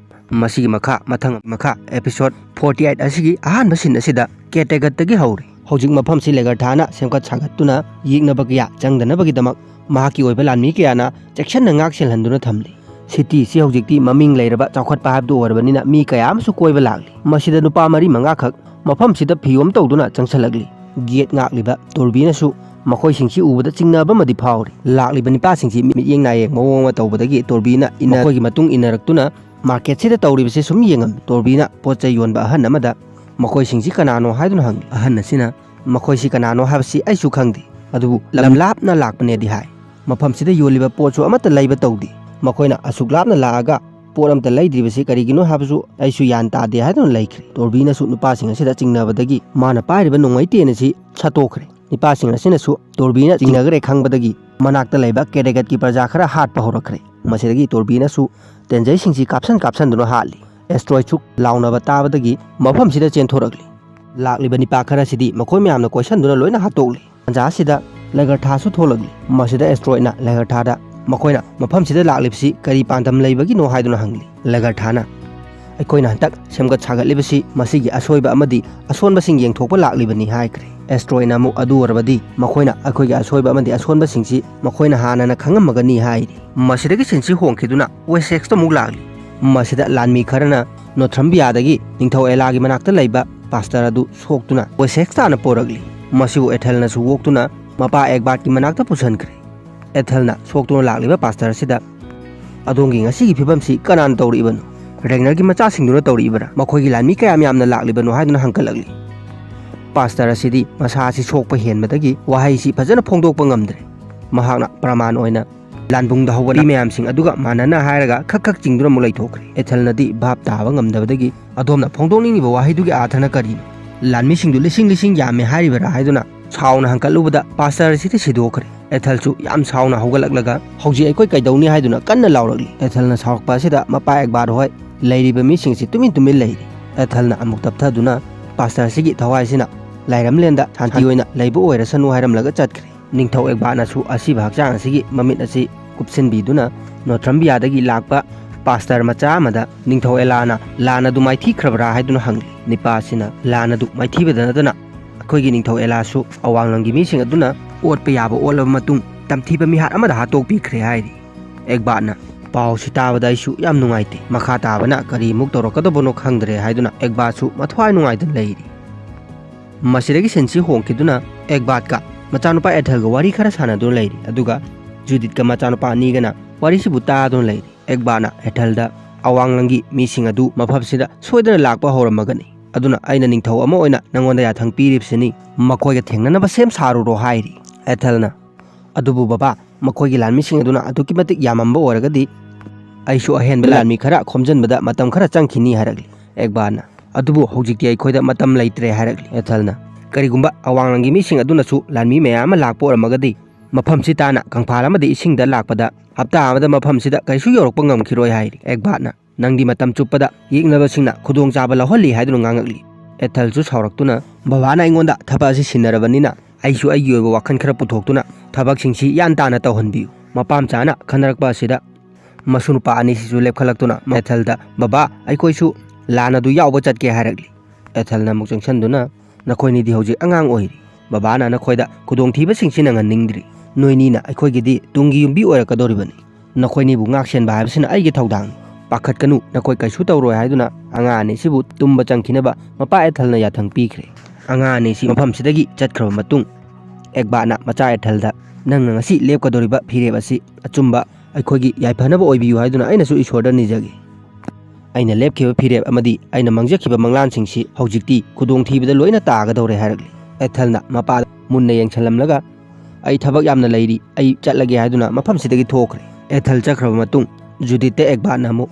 ꯃꯁꯤꯒꯤ ꯃꯈꯥ ꯃꯊꯪ ꯃꯈꯥ ꯑꯦꯄꯤꯁꯣꯗ ꯐꯣꯔꯇꯤ ꯑꯩꯠ ꯑꯁꯤꯒꯤ ꯑꯍꯥꯟꯕ ꯁꯤꯟ ꯑꯁꯤꯗ ꯀꯦꯇꯦꯒꯠꯇꯒꯤ ꯍꯧꯔꯤ꯫ ꯍꯧꯖꯤꯛ ꯃꯐꯝꯁꯤ ꯂꯦꯒꯔꯊꯥꯅ ꯁꯦꯝꯒꯠ ꯁꯥꯒꯠꯇꯨꯅ ꯌꯦꯛꯅꯕ ꯀꯌꯥ ꯆꯪꯗꯅꯕꯒꯤꯗꯃꯛ ꯃꯍꯥꯛꯀꯤ ꯑꯣꯏꯕ ꯂꯥꯟꯃꯤ ꯀꯌꯥꯅ ꯆꯦꯛꯁꯤꯟꯅ ꯉꯥꯛ ꯁꯦꯜꯍꯟꯗꯨꯅ ꯊꯝꯂꯤ꯫ ꯁꯤꯇꯤ ꯑꯁꯤ ꯍꯧꯖꯤꯛꯇꯤ ꯃꯃꯤꯡ ꯂꯩꯔꯕ ꯆꯥꯎꯈꯠꯄ ꯍꯥꯏꯕꯗꯨ ꯑꯣꯏꯔꯕꯅꯤꯅ ꯃꯤ ꯀꯌꯥ ꯑꯃꯁꯨ ꯀꯣꯏꯕ ꯂꯥꯛꯂꯤ꯫ ꯃꯁꯤꯗ ꯅꯨꯄꯥ ꯃꯔꯤ ꯃꯉꯥꯈꯛ ꯃꯐꯝꯁꯤꯗ ꯐꯤꯌꯣꯝ ꯇꯧꯗꯨꯅ ꯆꯪꯁꯤꯜꯂꯛꯂꯤ꯫ ꯒꯦꯠ ꯉꯥꯛꯂꯤꯕ ꯇꯣꯔꯕꯤꯅꯁꯨ ꯃꯈꯣꯏꯁꯤꯡꯁꯤ ꯎꯕꯗ ꯆꯤꯡꯅꯕ ꯑꯃꯗꯤ ꯐꯥꯎꯔꯤ꯫ ꯂꯥꯛꯂꯤꯕ ꯅꯤꯄꯥꯁꯤꯡꯁꯤ ꯃꯤꯠꯌꯦꯡ ꯅꯥꯌꯦꯡ ꯃꯑꯣꯡ ꯑꯃ ꯇꯧꯕꯗꯒꯤ ꯇꯣꯔꯕꯤꯅ ꯏꯟꯅ-, ꯃꯈꯣꯏꯒꯤ ꯃꯇꯨꯡ ꯏꯟꯅꯔꯛꯇꯨꯅ ꯃꯥꯔꯀꯦꯠꯁꯤꯗ ꯇꯧꯔꯤꯕꯁꯤ ꯁꯨꯝ ꯌꯦꯡꯉꯝꯃꯤ꯫ ꯇꯣꯔꯕꯤꯅ ꯄꯣꯠ ꯆꯩ ꯌꯣꯟꯕ ꯑꯍꯟ ꯑꯃꯗ ꯃꯈꯣꯏꯁꯤꯡꯁꯤ ꯀꯅꯥꯅꯣ ꯍꯥꯏꯗꯨꯅ ꯍꯪꯂꯤ꯫ ꯑꯍꯟ ꯑꯁꯤꯅ ꯃꯈꯣꯏꯁꯤ ꯀꯅꯥꯅꯣ ꯍꯥꯏꯕꯁꯤ ꯑꯩꯁꯨ ꯈꯪꯗꯦ, ꯑꯗꯨꯕꯨ ꯂꯝ ꯂꯥꯞꯅ ꯂꯥꯛꯄꯅꯦꯗꯤ ꯍꯥꯏ꯫ ꯃꯐꯝꯁꯤꯗ ꯌꯣꯜꯂꯤꯕ ꯄꯣꯠꯁꯨ ꯑꯃꯠꯇ ꯂꯩꯕ ꯇꯧꯗꯦ꯫ ꯃꯈꯣꯏꯅ ꯑꯁꯨꯛ ꯂꯥꯞꯅ ꯂꯥꯛꯑꯒ ꯄꯣꯠ ꯑꯃꯠꯇ ꯂꯩꯗ꯭ꯔꯤꯕꯁꯤ ꯀꯔꯤꯒꯤꯅꯣ ꯍꯥꯏꯕꯁꯨ ꯑꯩꯁꯨ ꯒ꯭ꯌꯥꯟ ꯇꯥꯗꯦ ꯍꯥꯏꯗꯨꯅ ꯂꯩꯈ꯭ꯔꯦ꯫ ꯇꯣꯔꯕꯤꯅꯁꯨ ꯅꯨꯄꯥꯁꯤꯡ ꯑꯁꯤꯗ ꯆꯤꯡꯅꯕꯗꯒꯤ ꯃꯥꯅ ꯄꯥꯏꯔꯤꯕ ꯅꯣꯡꯃꯩ ꯇꯦꯟ ꯑꯁꯤ ꯁꯠꯇꯣꯛꯈ꯭ꯔꯦ꯫ ꯅꯤꯄꯥꯁꯤꯡ ꯑꯁꯤꯅꯁꯨ ꯇꯣꯔꯕꯤꯅ ꯆꯤꯡꯅꯈ꯭ꯔꯦ ꯈꯪꯕꯗꯒꯤ ꯃꯅꯥꯛꯇ ꯂꯩꯕ ꯀꯦꯔꯦꯒꯠꯀꯤ ꯄ꯭ꯔꯖꯥ ꯈꯔ ꯍꯥꯠꯄ ꯍꯧꯔꯛꯈ꯭ꯔꯦ꯫ ꯃꯁꯤꯗꯒꯤ ꯇꯣꯔꯕꯤꯅꯁꯨ ꯇꯦꯟꯖꯩꯁꯤꯡꯁꯤ ꯀꯥꯞꯁꯟ ꯀꯥꯞꯁꯟꯗꯨꯅ ꯍꯥꯠꯂꯤ꯫ ꯑꯦꯁꯇ꯭ꯔꯣꯏꯠꯁꯨ ꯂꯥꯎꯅꯕ ꯇꯥꯕꯗꯒꯤ ꯃꯐꯝꯁꯤꯗ ꯆꯦꯟꯊꯣꯔꯛꯂꯤ꯫ ꯂꯥꯛꯂꯤꯕ ꯅꯤꯄꯥ ꯈꯔꯁꯤꯗꯤ ꯃꯈꯣꯏ ꯃꯌꯥꯝꯅ ꯀꯣꯏꯁꯟꯗꯨꯅ ꯂꯣꯏꯅ ꯍꯥꯠꯇꯣꯛꯂꯤ꯫ ꯇꯥꯟꯖꯥ ꯑꯁꯤꯗ ꯂꯦꯒꯔꯊꯥꯁꯨ ꯊꯣꯛꯂꯛꯂꯤ꯫ ꯃꯁꯤꯗ ꯑꯦꯁꯇ꯭ꯔꯣꯏꯠꯅ ꯂꯦꯒꯔꯊꯥꯗ ꯃꯈꯣꯏꯅ ꯃꯐꯝꯁꯤꯗ ꯂꯥꯛꯂꯤꯕꯁꯤ ꯀꯔꯤ ꯄꯥꯟꯗꯝ ꯂꯩꯕꯒꯤꯅꯣ ꯍꯥꯏꯗꯨꯅ ꯍꯪꯂꯤ꯫ ꯂꯦꯒꯔꯊꯥꯅ ꯑꯩꯈꯣꯏꯅ ꯍꯟꯗꯛ ꯁꯦꯝꯒꯠ ꯁꯥꯒꯠꯂꯤꯕꯁꯤ ꯃꯁꯤꯒꯤ ꯑꯁꯣꯏꯕ ꯑꯃꯗꯤ ꯑꯁꯣꯟꯕꯁꯤꯡ ꯌꯦꯡꯊꯣꯛꯄ ꯂꯥꯛꯂꯤꯕꯅꯤ ꯍꯥꯏꯈ꯭ꯔꯦ꯫ ꯑꯦꯁꯇ꯭ꯔꯣꯏꯠꯅ ꯑꯃꯨꯛ ꯑꯗꯨ ꯑꯣꯏꯔꯕꯗꯤ ꯃꯈꯣꯏꯅ ꯑꯩꯈꯣꯏꯒꯤ ꯑꯁꯣꯏꯕ ꯑꯃꯗꯤ ꯑꯁꯣꯟꯕꯁꯤꯡꯁꯤ ꯃꯈꯣꯏꯅ ꯍꯥꯟꯅꯅ ꯈꯪꯉꯝꯃꯒꯅꯤ ꯍꯥꯏꯔꯤ꯫ ꯃꯁꯤꯗꯒꯤ ꯁꯤꯟꯁꯤ ꯍꯣꯡꯈꯤꯗꯨꯅ ꯋꯦꯁꯦꯛꯁꯇ ꯑꯃꯨꯛ ꯂꯥꯛꯂꯤ꯫ ꯃꯁꯤꯗ ꯂꯥꯟꯃꯤ ꯈꯔꯅ ꯅꯣꯊ꯭ꯔꯝꯕꯤꯌꯥꯗꯒꯤ ꯅꯤꯡꯊꯧ ꯑꯦꯂꯥꯒꯤ ꯃꯅꯥꯛꯇ ꯂꯩꯕ ꯄꯥꯁꯇꯔ ꯑꯗꯨ ꯁꯣꯛꯇꯨꯅ ꯋꯦꯁꯦꯛꯁ ꯇꯥꯅ ꯄꯣꯔꯛꯂꯤ꯫ ꯃꯁꯤꯕꯨ ꯑꯦꯊꯦꯜꯅꯁꯨ ꯑꯣꯛꯇꯨꯅ ꯃꯄꯥ ꯑꯦꯒꯕꯥꯔꯠꯀꯤ ꯃꯅꯥꯛꯇ ꯄꯨꯁꯤꯟꯈ꯭ꯔꯦ꯫ ꯑꯦꯊꯦꯜꯅ ꯁꯣꯛꯇꯨꯅ ꯂꯥꯛꯂꯤꯕ ꯄꯥꯁꯇꯔ ꯑꯁꯤꯗ, "ꯑꯗꯣꯝꯒꯤ ꯉꯁꯤꯒꯤ ꯐꯤꯕꯝꯁꯤ ꯀꯅꯥꯅ ꯇꯧꯔꯛꯏꯕꯅꯣ? ꯔꯦꯒꯅꯔꯒꯤ ꯃꯆꯥꯁꯤꯡꯗꯨꯅ ꯇꯧꯔꯛꯏꯕꯔꯥ? ꯃꯈꯣꯏꯒꯤ ꯂꯥꯟꯃꯤ ꯀꯌꯥꯝ ꯌꯥꯝꯅ ꯂꯥꯛꯂꯤꯕꯅꯣ?" ꯍꯥꯏꯗꯨꯅ ꯍꯪꯒꯠꯂꯛꯂꯤ꯫ ꯄꯥꯁꯇꯔ ꯑꯁꯤꯗꯤ ꯃꯁꯥ ꯑꯁꯤ ꯁꯣꯛꯄ ꯍꯦꯟꯕꯗꯒꯤ ꯋꯥꯍꯩꯁꯤ ꯐꯖꯅ ꯐꯣꯡꯗꯣꯛꯄ ꯉꯝꯗ꯭ꯔꯦ꯫ ꯃꯍꯥꯛꯅ ꯄ꯭ꯔꯃꯥꯟ ꯑꯣꯏꯅ ꯂꯥꯟꯕꯨꯡꯗ ꯍꯧꯒꯠꯂꯤ ꯃꯌꯥꯝꯁꯤꯡ ꯑꯗꯨꯒ ꯃꯥꯟꯅꯅ ꯍꯥꯏꯔꯒ ꯈꯛ ꯈꯛ ꯆꯤꯡꯗꯨꯅ ꯑꯃꯨꯛ ꯂꯩꯊꯣꯛꯈ꯭ꯔꯦ꯫ ꯑꯦꯊꯦꯜꯅꯗꯤ ꯚꯥꯞ ꯇꯥꯕ ꯉꯝꯗꯕꯗꯒꯤ, "ꯑꯗꯣꯝꯅ ꯐꯣꯡꯗꯣꯛꯅꯤꯡꯂꯤꯕ ꯋꯥꯍꯩꯗꯨꯒꯤ ꯑꯥꯔꯊꯅ ꯀꯔꯤꯅꯣ? ꯂꯥꯟꯃꯤꯁꯤꯡꯗꯨ ꯂꯤꯁꯤꯡ ꯂꯤꯁꯤꯡ ꯌꯥꯝꯃꯦ ꯍꯥꯏꯔꯤꯕꯔꯥ?" ꯍꯥꯏꯗꯨꯅ ꯁꯥꯎꯅ ꯍꯪꯀꯠꯂꯨꯕꯗ ꯄꯥꯁꯇꯔ ꯑꯁꯤꯗꯤ ꯁꯤꯗꯣꯛꯈ꯭ꯔꯦ꯫ ꯑꯦꯊꯜꯁꯨ ꯌꯥꯝ ꯁꯥꯎꯅ ꯍꯧꯒꯠꯂꯛꯂꯒ, "ꯍꯧꯖꯤꯛ ꯑꯩꯈꯣꯏ ꯀꯩꯗꯧꯅꯤ?" ꯍꯥꯏꯗꯨꯅ ꯀꯟꯅ ꯂꯥꯎꯔꯛꯂꯤ꯫ ꯑꯦꯊꯜꯅ ꯁꯥꯎꯔꯛꯄ ꯑꯁꯤꯗ ꯃꯄꯥ ꯑꯦꯛꯕꯥꯔ ꯍꯣꯏ ꯂꯩꯔꯤꯕ ꯃꯤꯁꯤꯡꯁꯤ ꯇꯨꯃꯤꯟ ꯇꯨꯃꯤꯟ ꯂꯩꯔꯤ꯫ ꯑꯦꯊꯜꯅ ꯑꯃꯨꯛ ꯇꯞꯊꯗꯨꯅ, "ꯄꯥꯁꯇꯔ ꯑꯁꯤꯒꯤ ꯊꯋꯥꯏ ꯑꯁꯤꯅ ꯂꯥꯏꯔꯝꯂꯦꯟꯗ ꯁꯥꯟꯇꯤ ꯑꯣꯏꯅ ꯂꯩꯕ ꯑꯣꯏꯔꯁꯅꯨ," ꯍꯥꯏꯔꯝꯂꯒ ꯆꯠꯈ꯭ꯔꯦ꯫ ꯅꯤꯡꯊꯧ ꯑꯦꯛꯕꯥꯔꯅꯁꯨ ꯑꯁꯤꯕ ꯍꯛꯆꯥꯡ ꯑꯁꯤꯒꯤ ꯃꯃꯤꯠ ꯑꯁꯤ ꯀꯨꯞꯁꯤꯟꯕꯤꯗꯨꯅ ꯅꯣꯊ꯭ꯔꯝꯕꯤꯌꯥꯗꯒꯤ ꯂꯥꯛꯄ ꯄꯥꯁꯇꯔ ꯃꯆꯥ ꯑꯃꯗ ꯅꯤꯡꯊꯧ ꯑꯦꯂꯥꯅ ꯂꯥꯟ ꯑꯗꯨ ꯃꯥꯏꯊꯤꯈ꯭ꯔꯕ꯭ꯔꯥ ꯍꯥꯏꯗꯨꯅ ꯍꯪꯂꯤ꯫ ꯅꯤꯄꯥ ꯑꯁꯤꯅ ꯂꯥꯟ ꯑꯗꯨ ꯃꯥꯏꯊꯤꯕꯗ ꯅꯠꯇꯅ ꯑꯩꯈꯣꯏꯒꯤ ꯅꯤꯡꯊꯧ ꯑꯦꯂꯥꯁꯨ ꯑꯋꯥꯡꯂꯝꯒꯤ ꯃꯤꯁꯤꯡ ꯑꯗꯨꯅ ꯑꯣꯠꯄ ꯌꯥꯕ ꯑꯣꯠꯂꯕ ꯃꯇꯨꯡ ꯇꯝꯊꯤꯕ ꯃꯤꯍꯥꯠ ꯑꯃꯗ ꯍꯥꯠꯇꯣꯛꯄꯤꯈ꯭ꯔꯦ ꯍꯥꯏꯔꯤ꯫ ꯑꯦꯛꯕꯥꯠꯅ, "ꯄꯥꯎꯁꯤ ꯇꯥꯕꯗ ꯑꯩꯁꯨ ꯌꯥꯝ ꯅꯨꯡꯉꯥꯏꯇꯦ꯫ ꯃꯈꯥ ꯇꯥꯕꯅ ꯀꯔꯤꯃꯨꯛ ꯇꯧꯔꯛꯀꯗꯕꯅꯣ ꯈꯪꯗ꯭ꯔꯦ" ꯍꯥꯏꯗꯨꯅ ꯑꯦꯛꯕꯥꯠꯁꯨ ꯃꯊ꯭ꯋꯥꯏ ꯅꯨꯡꯉꯥꯏꯇꯅ ꯂꯩꯔꯤ꯫ ꯃꯁꯤꯗꯒꯤ ꯁꯤꯟꯁꯤ ꯍꯣꯡꯈꯤꯗꯨꯅ ꯑꯦꯛꯕꯥꯠꯀ ꯃꯆꯥꯅꯨꯄꯥ ꯑꯦꯊꯜꯒ ꯋꯥꯔꯤ ꯈꯔ ꯁꯥꯟꯅꯗꯨꯅ ꯂꯩꯔꯤ꯫ ꯑꯗꯨꯒ ꯖꯨꯗꯤꯠꯀ ꯃꯆꯥꯅꯨꯄꯥ ꯑꯅꯤꯒꯅ ꯋꯥꯔꯤꯁꯤꯕꯨ ꯇꯥꯗꯨꯅ ꯂꯩꯔꯤ꯫ ꯑꯦꯛꯕꯥꯠꯅ ꯑꯦꯊꯜꯗ, "ꯑꯋꯥꯡꯂꯝꯒꯤ ꯃꯤꯁꯤꯡ ꯑꯗꯨ ꯃꯐꯝꯁꯤꯗ ꯁꯣꯏꯗꯅ ꯂꯥꯛꯄ ꯍꯧꯔꯝꯃꯒꯅꯤ꯫ ꯑꯗꯨꯅ ꯑꯩꯅ ꯅꯤꯡꯊꯧ ꯑꯃ ꯑꯣꯏꯅ ꯅꯪꯉꯣꯟꯗ ꯌꯥꯊꯪ ꯄꯤꯔꯤꯕꯁꯤꯅꯤ꯫ ꯃꯈꯣꯏꯒ ꯊꯦꯡꯅꯅꯕ ꯁꯦꯝ ꯁꯥꯔꯨꯔꯣ" ꯍꯥꯏꯔꯤ꯫ ꯑꯦꯊꯜꯅ, "ꯑꯗꯨꯕꯨ ꯕꯕꯥ, ꯃꯈꯣꯏꯒꯤ ꯂꯥꯟꯃꯤꯁꯤꯡ ꯑꯗꯨꯅ ꯑꯗꯨꯛꯀꯤ ꯃꯇꯤꯛ ꯌꯥꯝꯃꯝꯕ ꯑꯣꯏꯔꯒꯗꯤ ꯑꯩꯁꯨ ꯑꯍꯦꯟꯕ ꯂꯥꯟꯃꯤ ꯈꯔ ꯈꯣꯝꯖꯤꯟꯕꯗ ꯃꯇꯝ ꯈꯔ ꯆꯪꯈꯤꯅꯤ" ꯍꯥꯏꯔꯛꯂꯤ꯫ ꯑꯦꯛꯕꯥꯠꯅ, "ꯑꯗꯨꯕꯨ ꯍꯧꯖꯤꯛꯇꯤ ꯑꯩꯈꯣꯏꯗ ꯃꯇꯝ ꯂꯩꯇ꯭ꯔꯦ" ꯍꯥꯏꯔꯛꯂꯤ꯫ ꯑꯦꯊꯜꯅ, "ꯀꯔꯤꯒꯨꯝꯕ ꯑꯋꯥꯡꯂꯝꯒꯤ ꯃꯤꯁꯤꯡ ꯑꯗꯨꯅꯁꯨ ꯂꯥꯟꯃꯤ ꯃꯌꯥꯝ ꯑꯃ ꯂꯥꯛꯄ ꯑꯣꯏꯔꯝꯃꯒꯗꯤ, ꯃꯐꯝꯁꯤ ꯇꯥꯅ ꯀꯪꯐꯥꯜ ꯑꯃꯗꯤ ꯏꯁꯤꯡꯗ ꯂꯥꯛꯄꯗ ꯍꯞꯇꯥ ꯑꯃꯗ ꯃꯐꯝꯁꯤꯗ ꯀꯔꯤꯁꯨ ꯌꯧꯔꯛꯄ ꯉꯝꯈꯤꯔꯣꯏ" ꯍꯥꯏꯔꯤ꯫ ꯑꯦꯛꯕꯥꯠꯅ, "ꯅꯪꯗꯤ ꯃꯇꯝ ꯆꯨꯞꯄꯗ ꯌꯦꯛꯅꯕꯁꯤꯡꯅ ꯈꯨꯗꯣꯡꯆꯥꯕ ꯂꯧꯍꯜꯂꯤ" ꯍꯥꯏꯗꯨꯅ ꯉꯥꯡꯉꯛꯂꯤ꯫ ꯑꯦꯊꯜꯁꯨ ꯁꯥꯎꯔꯛꯇꯨꯅ, "ꯕꯕꯥꯅ ꯑꯩꯉꯣꯟꯗ ꯊꯕꯛ ꯑꯁꯤ ꯁꯤꯟꯅꯔꯕꯅꯤꯅ ꯑꯩꯁꯨ ꯑꯩꯒꯤ ꯑꯣꯏꯕ ꯋꯥꯈꯜ ꯈꯔ ꯄꯨꯊꯣꯛꯇꯨꯅ ꯊꯕꯛꯁꯤꯡꯁꯤ ꯌꯥꯟ ꯇꯥꯅ ꯇꯧꯍꯟꯕꯤꯌꯨ"꯫ ꯃꯄꯥ ꯃꯆꯥꯅ ꯈꯟꯅꯔꯛꯄ ꯑꯁꯤꯗ ꯃꯁꯨ ꯅꯨꯄꯥ ꯑꯅꯤꯁꯤꯁꯨ ꯂꯦꯞꯈꯠꯂꯛꯇꯨꯅ ꯑꯦꯊꯜꯗ, "ꯕꯕꯥ, ꯑꯩꯈꯣꯏꯁꯨ ꯂꯥꯟ ꯑꯗꯨ ꯌꯥꯎꯕ ꯆꯠꯀꯦ" ꯍꯥꯏꯔꯛꯂꯤ꯫ ꯑꯦꯊꯜꯅ ꯑꯃꯨꯛ ꯆꯪꯁꯤꯟꯗꯨꯅ, "ꯅꯈꯣꯏꯅꯤꯗꯤ ꯍꯧꯖꯤꯛ ꯑꯉꯥꯡ ꯑꯣꯏꯔꯤ꯫ ꯕꯕꯥꯅ ꯅꯈꯣꯏꯗ ꯈꯨꯗꯣꯡꯊꯤꯕꯁꯤꯡꯁꯤ ꯅꯪꯍꯟꯅꯤꯡꯗ꯭ꯔꯤ꯫ ꯅꯣꯏꯅꯤꯅ ꯑꯩꯈꯣꯏꯒꯤꯗꯤ ꯇꯨꯡꯒꯤ ꯌꯨꯝꯕꯤ ꯑꯣꯏꯔꯛꯀꯗꯧꯔꯤꯕꯅꯤ꯫ ꯅꯈꯣꯏꯅꯤꯕꯨ ꯉꯥꯛꯁꯦꯟꯕ ꯍꯥꯏꯕꯁꯤꯅ ꯑꯩꯒꯤ ꯊꯧꯗꯥꯡꯅꯤ꯫ ꯄꯥꯈꯠꯀꯅꯨ, ꯅꯈꯣꯏ ꯀꯩꯁꯨ ꯇꯧꯔꯣꯏ" ꯍꯥꯏꯗꯨꯅ ꯑꯉꯥꯡ ꯑꯅꯤꯁꯤꯕꯨ ꯇꯨꯝꯕ ꯆꯪꯈꯤꯅꯕ ꯃꯄꯥ ꯑꯦꯊꯜꯅ ꯌꯥꯊꯪ ꯄꯤꯈ꯭ꯔꯦ꯫ ꯑꯉꯥꯡ ꯑꯅꯤꯁꯤ ꯃꯐꯝꯁꯤꯗꯒꯤ ꯆꯠꯈ꯭ꯔꯕ ꯃꯇꯨꯡ, ꯑꯦꯛꯕꯥꯠꯅ ꯃꯆꯥ ꯑꯦꯊꯜꯗ, "ꯅꯪꯅ ꯉꯁꯤ ꯂꯦꯞꯀꯗꯧꯔꯤꯕ ꯐꯤꯔꯦꯞ ꯑꯁꯤ ꯑꯆꯨꯝꯕ ꯑꯩꯈꯣꯏꯒꯤ ꯌꯥꯏꯐꯅꯕ ꯑꯣꯏꯕꯤꯌꯨ ꯍꯥꯏꯗꯨꯅ ꯑꯩꯅꯁꯨ ꯏꯁꯣꯔꯗ ꯅꯤꯖꯒꯦ꯫ ꯑꯩꯅ ꯂꯦꯞꯈꯤꯕ ꯐꯤꯔꯦꯞ ꯑꯃꯗꯤ ꯑꯩꯅ ꯃꯪꯖꯈꯤꯕ ꯃꯪꯂꯥꯟꯁꯤꯡꯁꯤ ꯍꯧꯖꯤꯛꯇꯤ ꯈꯨꯗꯣꯡꯊꯤꯕꯗ ꯂꯣꯏꯅ ꯇꯥꯒꯗꯧꯔꯦ" ꯍꯥꯏꯔꯛꯂꯤ꯫ ꯑꯦꯊꯜꯅ ꯃꯄꯥꯗ ꯃꯨꯟꯅ ꯌꯦꯡꯁꯤꯜꯂꯝꯂꯒ, "ꯑꯩ ꯊꯕꯛ ꯌꯥꯝꯅ ꯂꯩꯔꯤ, ꯑꯩ ꯆꯠꯂꯒꯦ" ꯍꯥꯏꯗꯨꯅ ꯃꯐꯝꯁꯤꯗꯒꯤ ꯊꯣꯛꯈ꯭ꯔꯦ꯫ ꯑꯦꯊꯜ ꯆꯠꯈ꯭ꯔꯕ ꯃꯇꯨꯡ ꯖꯨꯗꯤꯠꯇ ꯑꯦꯛꯕꯥꯠꯅ ꯑꯃꯨꯛ,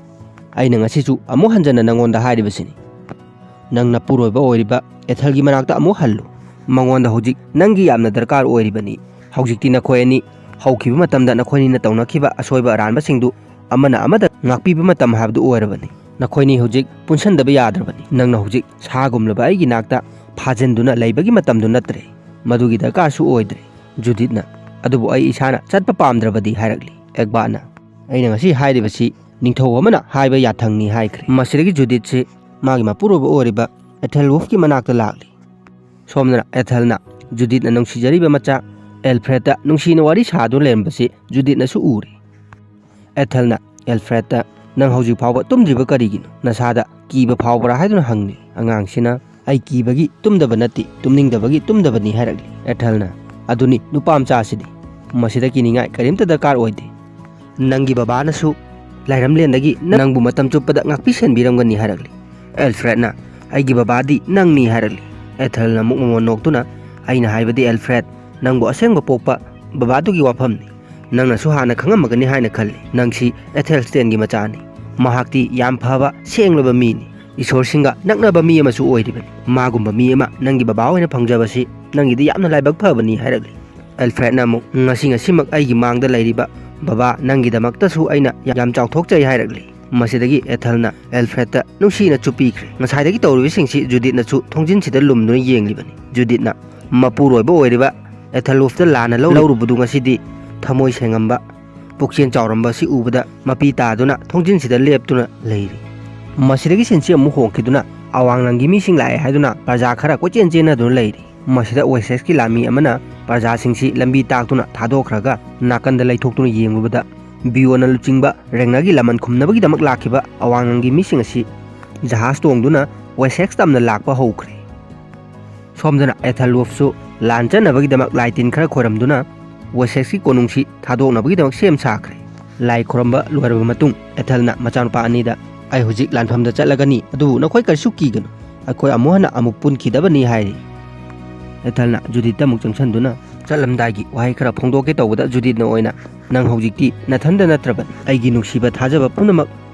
"ꯑꯩꯅ ꯉꯁꯤꯁꯨ ꯑꯃꯨꯛ ꯍꯟꯖꯟꯅ ꯅꯪꯉꯣꯟꯗ ꯍꯥꯏꯔꯤꯕꯁꯤꯅꯤ, ꯅꯪ ꯅꯄꯨꯔꯣꯏꯕ ꯑꯣꯏꯔꯤꯕ ꯑꯦꯊꯜꯒꯤ ꯃꯅꯥꯛꯇ ꯑꯃꯨꯛ ꯍꯜꯂꯨ꯫ ꯃꯉꯣꯟꯗ ꯍꯧꯖꯤꯛ ꯅꯪꯒꯤ ꯌꯥꯝꯅ ꯗꯔꯀꯥꯔ ꯑꯣꯏꯔꯤꯕꯅꯤ꯫ ꯍꯧꯖꯤꯛꯇꯤ ꯅꯈꯣꯏ ꯑꯅꯤ ꯍꯧꯈꯤꯕ ꯃꯇꯝꯗ ꯅꯈꯣꯏꯅꯤꯅ ꯇꯧꯅꯈꯤꯕ ꯑꯁꯣꯏꯕ ꯑꯔꯥꯟꯕꯁꯤꯡꯗꯨ ꯑꯃꯅ ꯑꯃꯗ ꯉꯥꯛꯄꯤꯕ ꯃꯇꯝ ꯍꯥꯏꯕꯗꯨ ꯑꯣꯏꯔꯕꯅꯤ꯫ ꯅꯈꯣꯏꯅꯤ ꯍꯧꯖꯤꯛ ꯄꯨꯟꯁꯟꯗꯕ ꯌꯥꯗ꯭ꯔꯕꯅꯤ꯫ ꯅꯪꯅ ꯍꯧꯖꯤꯛ ꯁꯥꯒꯨꯝꯂꯕ ꯑꯩꯒꯤ ꯅꯥꯛꯇ ꯐꯥꯖꯤꯟꯗꯨꯅ ꯂꯩꯕꯒꯤ ꯃꯇꯝꯗꯨ ꯅꯠꯇ꯭ꯔꯦ꯫ ꯃꯗꯨꯒꯤ ꯗꯔꯀꯥꯔꯁꯨ ꯑꯣꯏꯗ꯭ꯔꯦ꯫ ꯖꯨꯗꯤꯠꯅ, "ꯑꯗꯨꯕꯨ ꯑꯩ ꯏꯁꯥꯅ ꯆꯠꯄ ꯄꯥꯝꯗ꯭ꯔꯕꯗꯤ?" ꯍꯥꯏꯔꯛꯂꯤ꯫ ꯑꯦꯛꯕꯥꯠꯅ, "ꯑꯩꯅ ꯉꯁꯤ ꯍꯥꯏꯔꯤꯕꯁꯤ ꯅꯤꯡꯊꯧ ꯑꯃꯅ ꯍꯥꯏꯕ ꯌꯥꯊꯪꯅꯤ" ꯍꯥꯏꯈ꯭ꯔꯦ꯫ ꯃꯁꯤꯗꯒꯤ ꯖꯨꯗꯤꯠꯁꯤ ꯃꯥꯒꯤ ꯃꯄꯨꯔꯣꯏꯕ ꯑꯣꯏꯔꯤꯕ ꯑꯦꯊꯦꯜꯋꯨꯐꯀꯤ ꯃꯅꯥꯛꯇ ꯂꯥꯛꯂꯤ꯫ ꯁꯣꯝꯗꯅ ꯑꯦꯊꯦꯜꯅ ꯖꯨꯗꯤꯠꯅ ꯅꯨꯡꯁꯤꯖꯔꯤꯕ ꯃꯆꯥ ꯑꯦꯜꯐ꯭ꯔꯦꯗꯇ ꯅꯨꯡꯁꯤꯅ ꯋꯥꯔꯤ ꯁꯥꯗꯨꯅ ꯂꯩꯔꯝꯕꯁꯤ ꯖꯨꯗꯤꯠꯅꯁꯨ ꯎꯔꯦ꯫ ꯑꯦꯊꯦꯜꯅ ꯑꯦꯜꯐ꯭ꯔꯦꯗꯇ, "ꯅꯪ ꯍꯧꯖꯤꯛ ꯐꯥꯎꯕ ꯇꯨꯝꯗ꯭ꯔꯤꯕ ꯀꯔꯤꯒꯤꯅꯣ? ꯅꯁꯥꯗ ꯀꯤꯕ ꯐꯥꯎꯕ꯭ꯔꯥ?" ꯍꯥꯏꯗꯨꯅ ꯍꯪꯂꯤ꯫ ꯑꯉꯥꯡꯁꯤꯅ, "ꯑꯩ ꯀꯤꯕꯒꯤ ꯇꯨꯝꯗꯕ ꯅꯠꯇꯦ, ꯇꯨꯝꯅꯤꯡꯗꯕꯒꯤ ꯇꯨꯝꯗꯕꯅꯤ" ꯍꯥꯏꯔꯛꯂꯤ꯫ ꯑꯦꯊꯦꯜꯅ, "ꯑꯗꯨꯅꯤ ꯅꯨꯄꯥ ꯃꯆꯥꯁꯤꯗꯤ꯫ ꯃꯁꯤꯗ ꯀꯤꯅꯤꯡꯉꯥꯏ ꯀꯔꯤꯝꯇ ꯗꯔꯀꯥꯔ ꯑꯣꯏꯗꯦ꯫ ꯅꯪꯒꯤ ꯕꯕꯥꯅꯁꯨ ꯂꯥꯏꯔꯝꯂꯦꯟꯗꯒꯤ ꯅꯪꯕꯨ ꯃꯇꯝ ꯆꯨꯞꯄꯗ ꯉꯥꯛꯄꯤ ꯁꯦꯟꯕꯤꯔꯝꯒꯅꯤ" ꯍꯥꯏꯔꯛꯂꯤ꯫ ꯑꯦꯜꯐ꯭ꯔꯦꯗꯅ, "ꯑꯩꯒꯤ ꯕꯕꯥꯗꯤ ꯅꯪꯅꯤ" ꯍꯥꯏꯔꯛꯂꯤ꯫ ꯑꯦꯊꯦꯜꯅ ꯑꯃꯨꯛ ꯃꯉꯣꯟ ꯅꯣꯛꯇꯨꯅ, "ꯑꯩꯅ ꯍꯥꯏꯕꯗꯤ ꯑꯦꯜꯐ꯭ꯔꯦꯗ, ꯅꯪꯕꯨ ꯑꯁꯦꯡꯕ ꯄꯣꯛꯄ ꯕꯕꯥꯗꯨꯒꯤ ꯋꯥꯐꯝꯅꯤ꯫ ꯅꯪꯅꯁꯨ ꯍꯥꯟꯅ ꯈꯪꯉꯝꯃꯒꯅꯤ ꯍꯥꯏꯅ ꯈꯜꯂꯤ꯫ ꯅꯪꯁꯤ ꯑꯦꯊꯦꯜꯁ꯭ꯇꯦꯟꯒꯤ ꯃꯆꯥꯅꯤ꯫ ꯃꯍꯥꯛꯇꯤ ꯌꯥꯝ ꯐꯕ, ꯁꯦꯡꯂꯕ ꯃꯤꯅꯤ꯫ ꯏꯁꯣꯔꯁꯤꯡꯒ ꯅꯛꯅꯕ ꯃꯤ ꯑꯃꯁꯨ ꯑꯣꯏꯔꯤꯕꯅꯤ꯫ ꯃꯥꯒꯨꯝꯕ ꯃꯤ ꯑꯃ ꯅꯪꯒꯤ ꯕꯕꯥ ꯑꯣꯏꯅ ꯐꯪꯖꯕꯁꯤ ꯅꯪꯒꯤꯗꯤ ꯌꯥꯝꯅ ꯂꯥꯏꯕꯛ ꯐꯕꯅꯤ" ꯍꯥꯏꯔꯛꯂꯤ꯫ ꯑꯦꯜꯐ꯭ꯔꯦꯗꯅ ꯑꯃꯨꯛ, "ꯉꯁꯤ ꯉꯁꯤꯃꯛ ꯑꯩꯒꯤ ꯃꯥꯡꯗ ꯂꯩꯔꯤꯕ ꯕꯕꯥ ꯅꯪꯒꯤꯗꯃꯛꯇꯁꯨ ꯑꯩꯅ ꯌꯥꯝ ꯆꯥꯎꯊꯣꯛꯆꯩ" ꯍꯥꯏꯔꯛꯂꯤ꯫ ꯃꯁꯤꯗꯒꯤ ꯑꯦꯊꯦꯜꯅ ꯑꯦꯜꯐ꯭ꯔꯦꯗꯇ ꯅꯨꯡꯁꯤꯅ ꯆꯨꯞꯄꯤꯈ꯭ꯔꯦ꯫ ꯉꯁꯥꯏꯗꯒꯤ ꯇꯧꯔꯤꯕꯁꯤꯡꯁꯤ ꯖꯨꯗꯤꯠꯅꯁꯨ ꯊꯣꯡꯖꯤꯟꯁꯤꯗ ꯂꯨꯝꯗꯨꯅ ꯌꯦꯡꯂꯤꯕꯅꯤ꯫ ꯖꯨꯗꯤꯠꯅ ꯃꯄꯨꯔꯣꯏꯕ ꯑꯣꯏꯔꯤꯕ ꯑꯦꯊꯦꯜꯋꯨꯐꯇ ꯂꯥꯟꯅ ꯂꯧ-, ꯂꯧꯔꯨꯕꯗꯨ ꯉꯁꯤꯗꯤ ꯊꯃꯣꯏ ꯁꯦꯡꯉꯝꯕ, ꯄꯨꯛꯆꯦꯜ ꯆꯥꯎꯔꯝꯕ ꯑꯁꯤ ꯎꯕꯗ ꯃꯄꯤ ꯇꯥꯗꯨꯅ ꯊꯣꯡꯖꯤꯟꯁꯤꯗ ꯂꯦꯞꯇꯨꯅ ꯂꯩꯔꯤ꯫ ꯃꯁꯤꯗꯒꯤ ꯁꯤꯟꯁꯤ ꯑꯃꯨꯛ ꯍꯣꯡꯈꯤꯗꯨꯅ ꯑꯋꯥꯡꯂꯪꯒꯤ ꯃꯤꯁꯤꯡ ꯂꯥꯛꯑꯦ ꯍꯥꯏꯗꯨꯅ ꯄ꯭ꯔꯖꯥ ꯈꯔ ꯀꯣꯏꯆꯦꯟ ꯆꯦꯟꯅꯗꯨꯅ ꯂꯩꯔꯤ꯫ ꯃꯁꯤꯗ ꯋꯦꯁꯦꯛꯁꯀꯤ ꯂꯥꯟꯃꯤ ꯑꯃꯅ ꯄ꯭ꯔꯖꯥꯁꯤꯡꯁꯤ ꯂꯝꯕꯤ ꯇꯥꯛꯇꯨꯅ ꯊꯥꯗꯣꯛꯈ꯭ꯔꯒ ꯅꯥꯀꯟꯗ ꯂꯩꯊꯣꯛꯇꯨꯅ ꯌꯦꯡꯂꯨꯕꯗ ꯕꯤꯌꯣꯅ ꯂꯨꯆꯤꯡꯕ ꯔꯦꯡꯅꯔꯒꯤ ꯂꯃꯟ ꯈꯨꯝꯅꯕꯒꯤꯗꯃꯛ ꯂꯥꯛꯈꯤꯕ ꯑꯋꯥꯡꯂꯪꯒꯤ ꯃꯤꯁꯤꯡ ꯑꯁꯤ ꯖꯍꯥꯖ ꯇꯣꯡꯗꯨꯅ ꯋꯦꯁꯦꯛꯁ ꯇꯝꯅ ꯂꯥꯛꯄ ꯍꯧꯈ꯭ꯔꯦ꯫ ꯁꯣꯝꯗꯅ ꯑꯦꯊꯦꯜꯋꯨꯐꯁꯨ ꯂꯥꯟ ꯆꯠꯅꯕꯒꯤꯗꯃꯛ ꯂꯥꯏ ꯇꯤꯟ ꯈꯔ ꯈꯣꯏꯔꯝꯗꯨꯅ ꯋꯦꯁꯦꯛꯁꯀꯤ ꯀꯣꯅꯨꯡꯁꯤ ꯊꯥꯗꯣꯛꯅꯕꯒꯤꯗꯃꯛ ꯁꯦꯝ ꯁꯥꯈ꯭ꯔꯦ꯫ ꯂꯥꯏ ꯈꯨꯔꯝꯕ ꯂꯣꯏꯔꯕ ꯃꯇꯨꯡ ꯑꯦꯊꯦꯜꯅ ꯃꯆꯥꯅꯨꯄꯥ ꯑꯅꯤꯗ, "ꯑꯩ ꯍꯧꯖꯤꯛ ꯂꯥꯟꯐꯝꯗ ꯆꯠꯂꯒꯅꯤ, ꯑꯗꯨꯕꯨ ꯅꯈꯣꯏ ꯀꯔꯤꯁꯨ ꯀꯤꯒꯅꯨ, ꯑꯩꯈꯣꯏ ꯑꯃꯨꯛ ꯍꯟꯅ ꯑꯃꯨꯛ ꯄꯨꯟꯈꯤꯗꯕꯅꯤ" ꯍꯥꯏꯔꯤ꯫ ꯑꯦꯊꯦꯜꯅ ꯖꯨꯗꯤꯠꯇ ꯑꯃꯨꯛ ꯆꯪꯁꯤꯟꯗꯨꯅ ꯆꯠꯂꯝꯗꯥꯏꯒꯤ ꯋꯥꯍꯩ ꯈꯔ ꯐꯣꯡꯗꯣꯛꯀꯦ ꯇꯧꯕꯗ ꯖꯨꯗꯤꯠꯅ ꯑꯣꯏꯅ, "ꯅꯪ ꯍꯧꯖꯤꯛꯇꯤ ꯅꯊꯟꯗ ꯅꯠꯇ꯭ꯔꯕꯅꯤ꯫ ꯑꯩꯒꯤ ꯅꯨꯡꯁꯤꯕ ꯊꯥꯖꯕ ꯄꯨꯝꯅꯃꯛ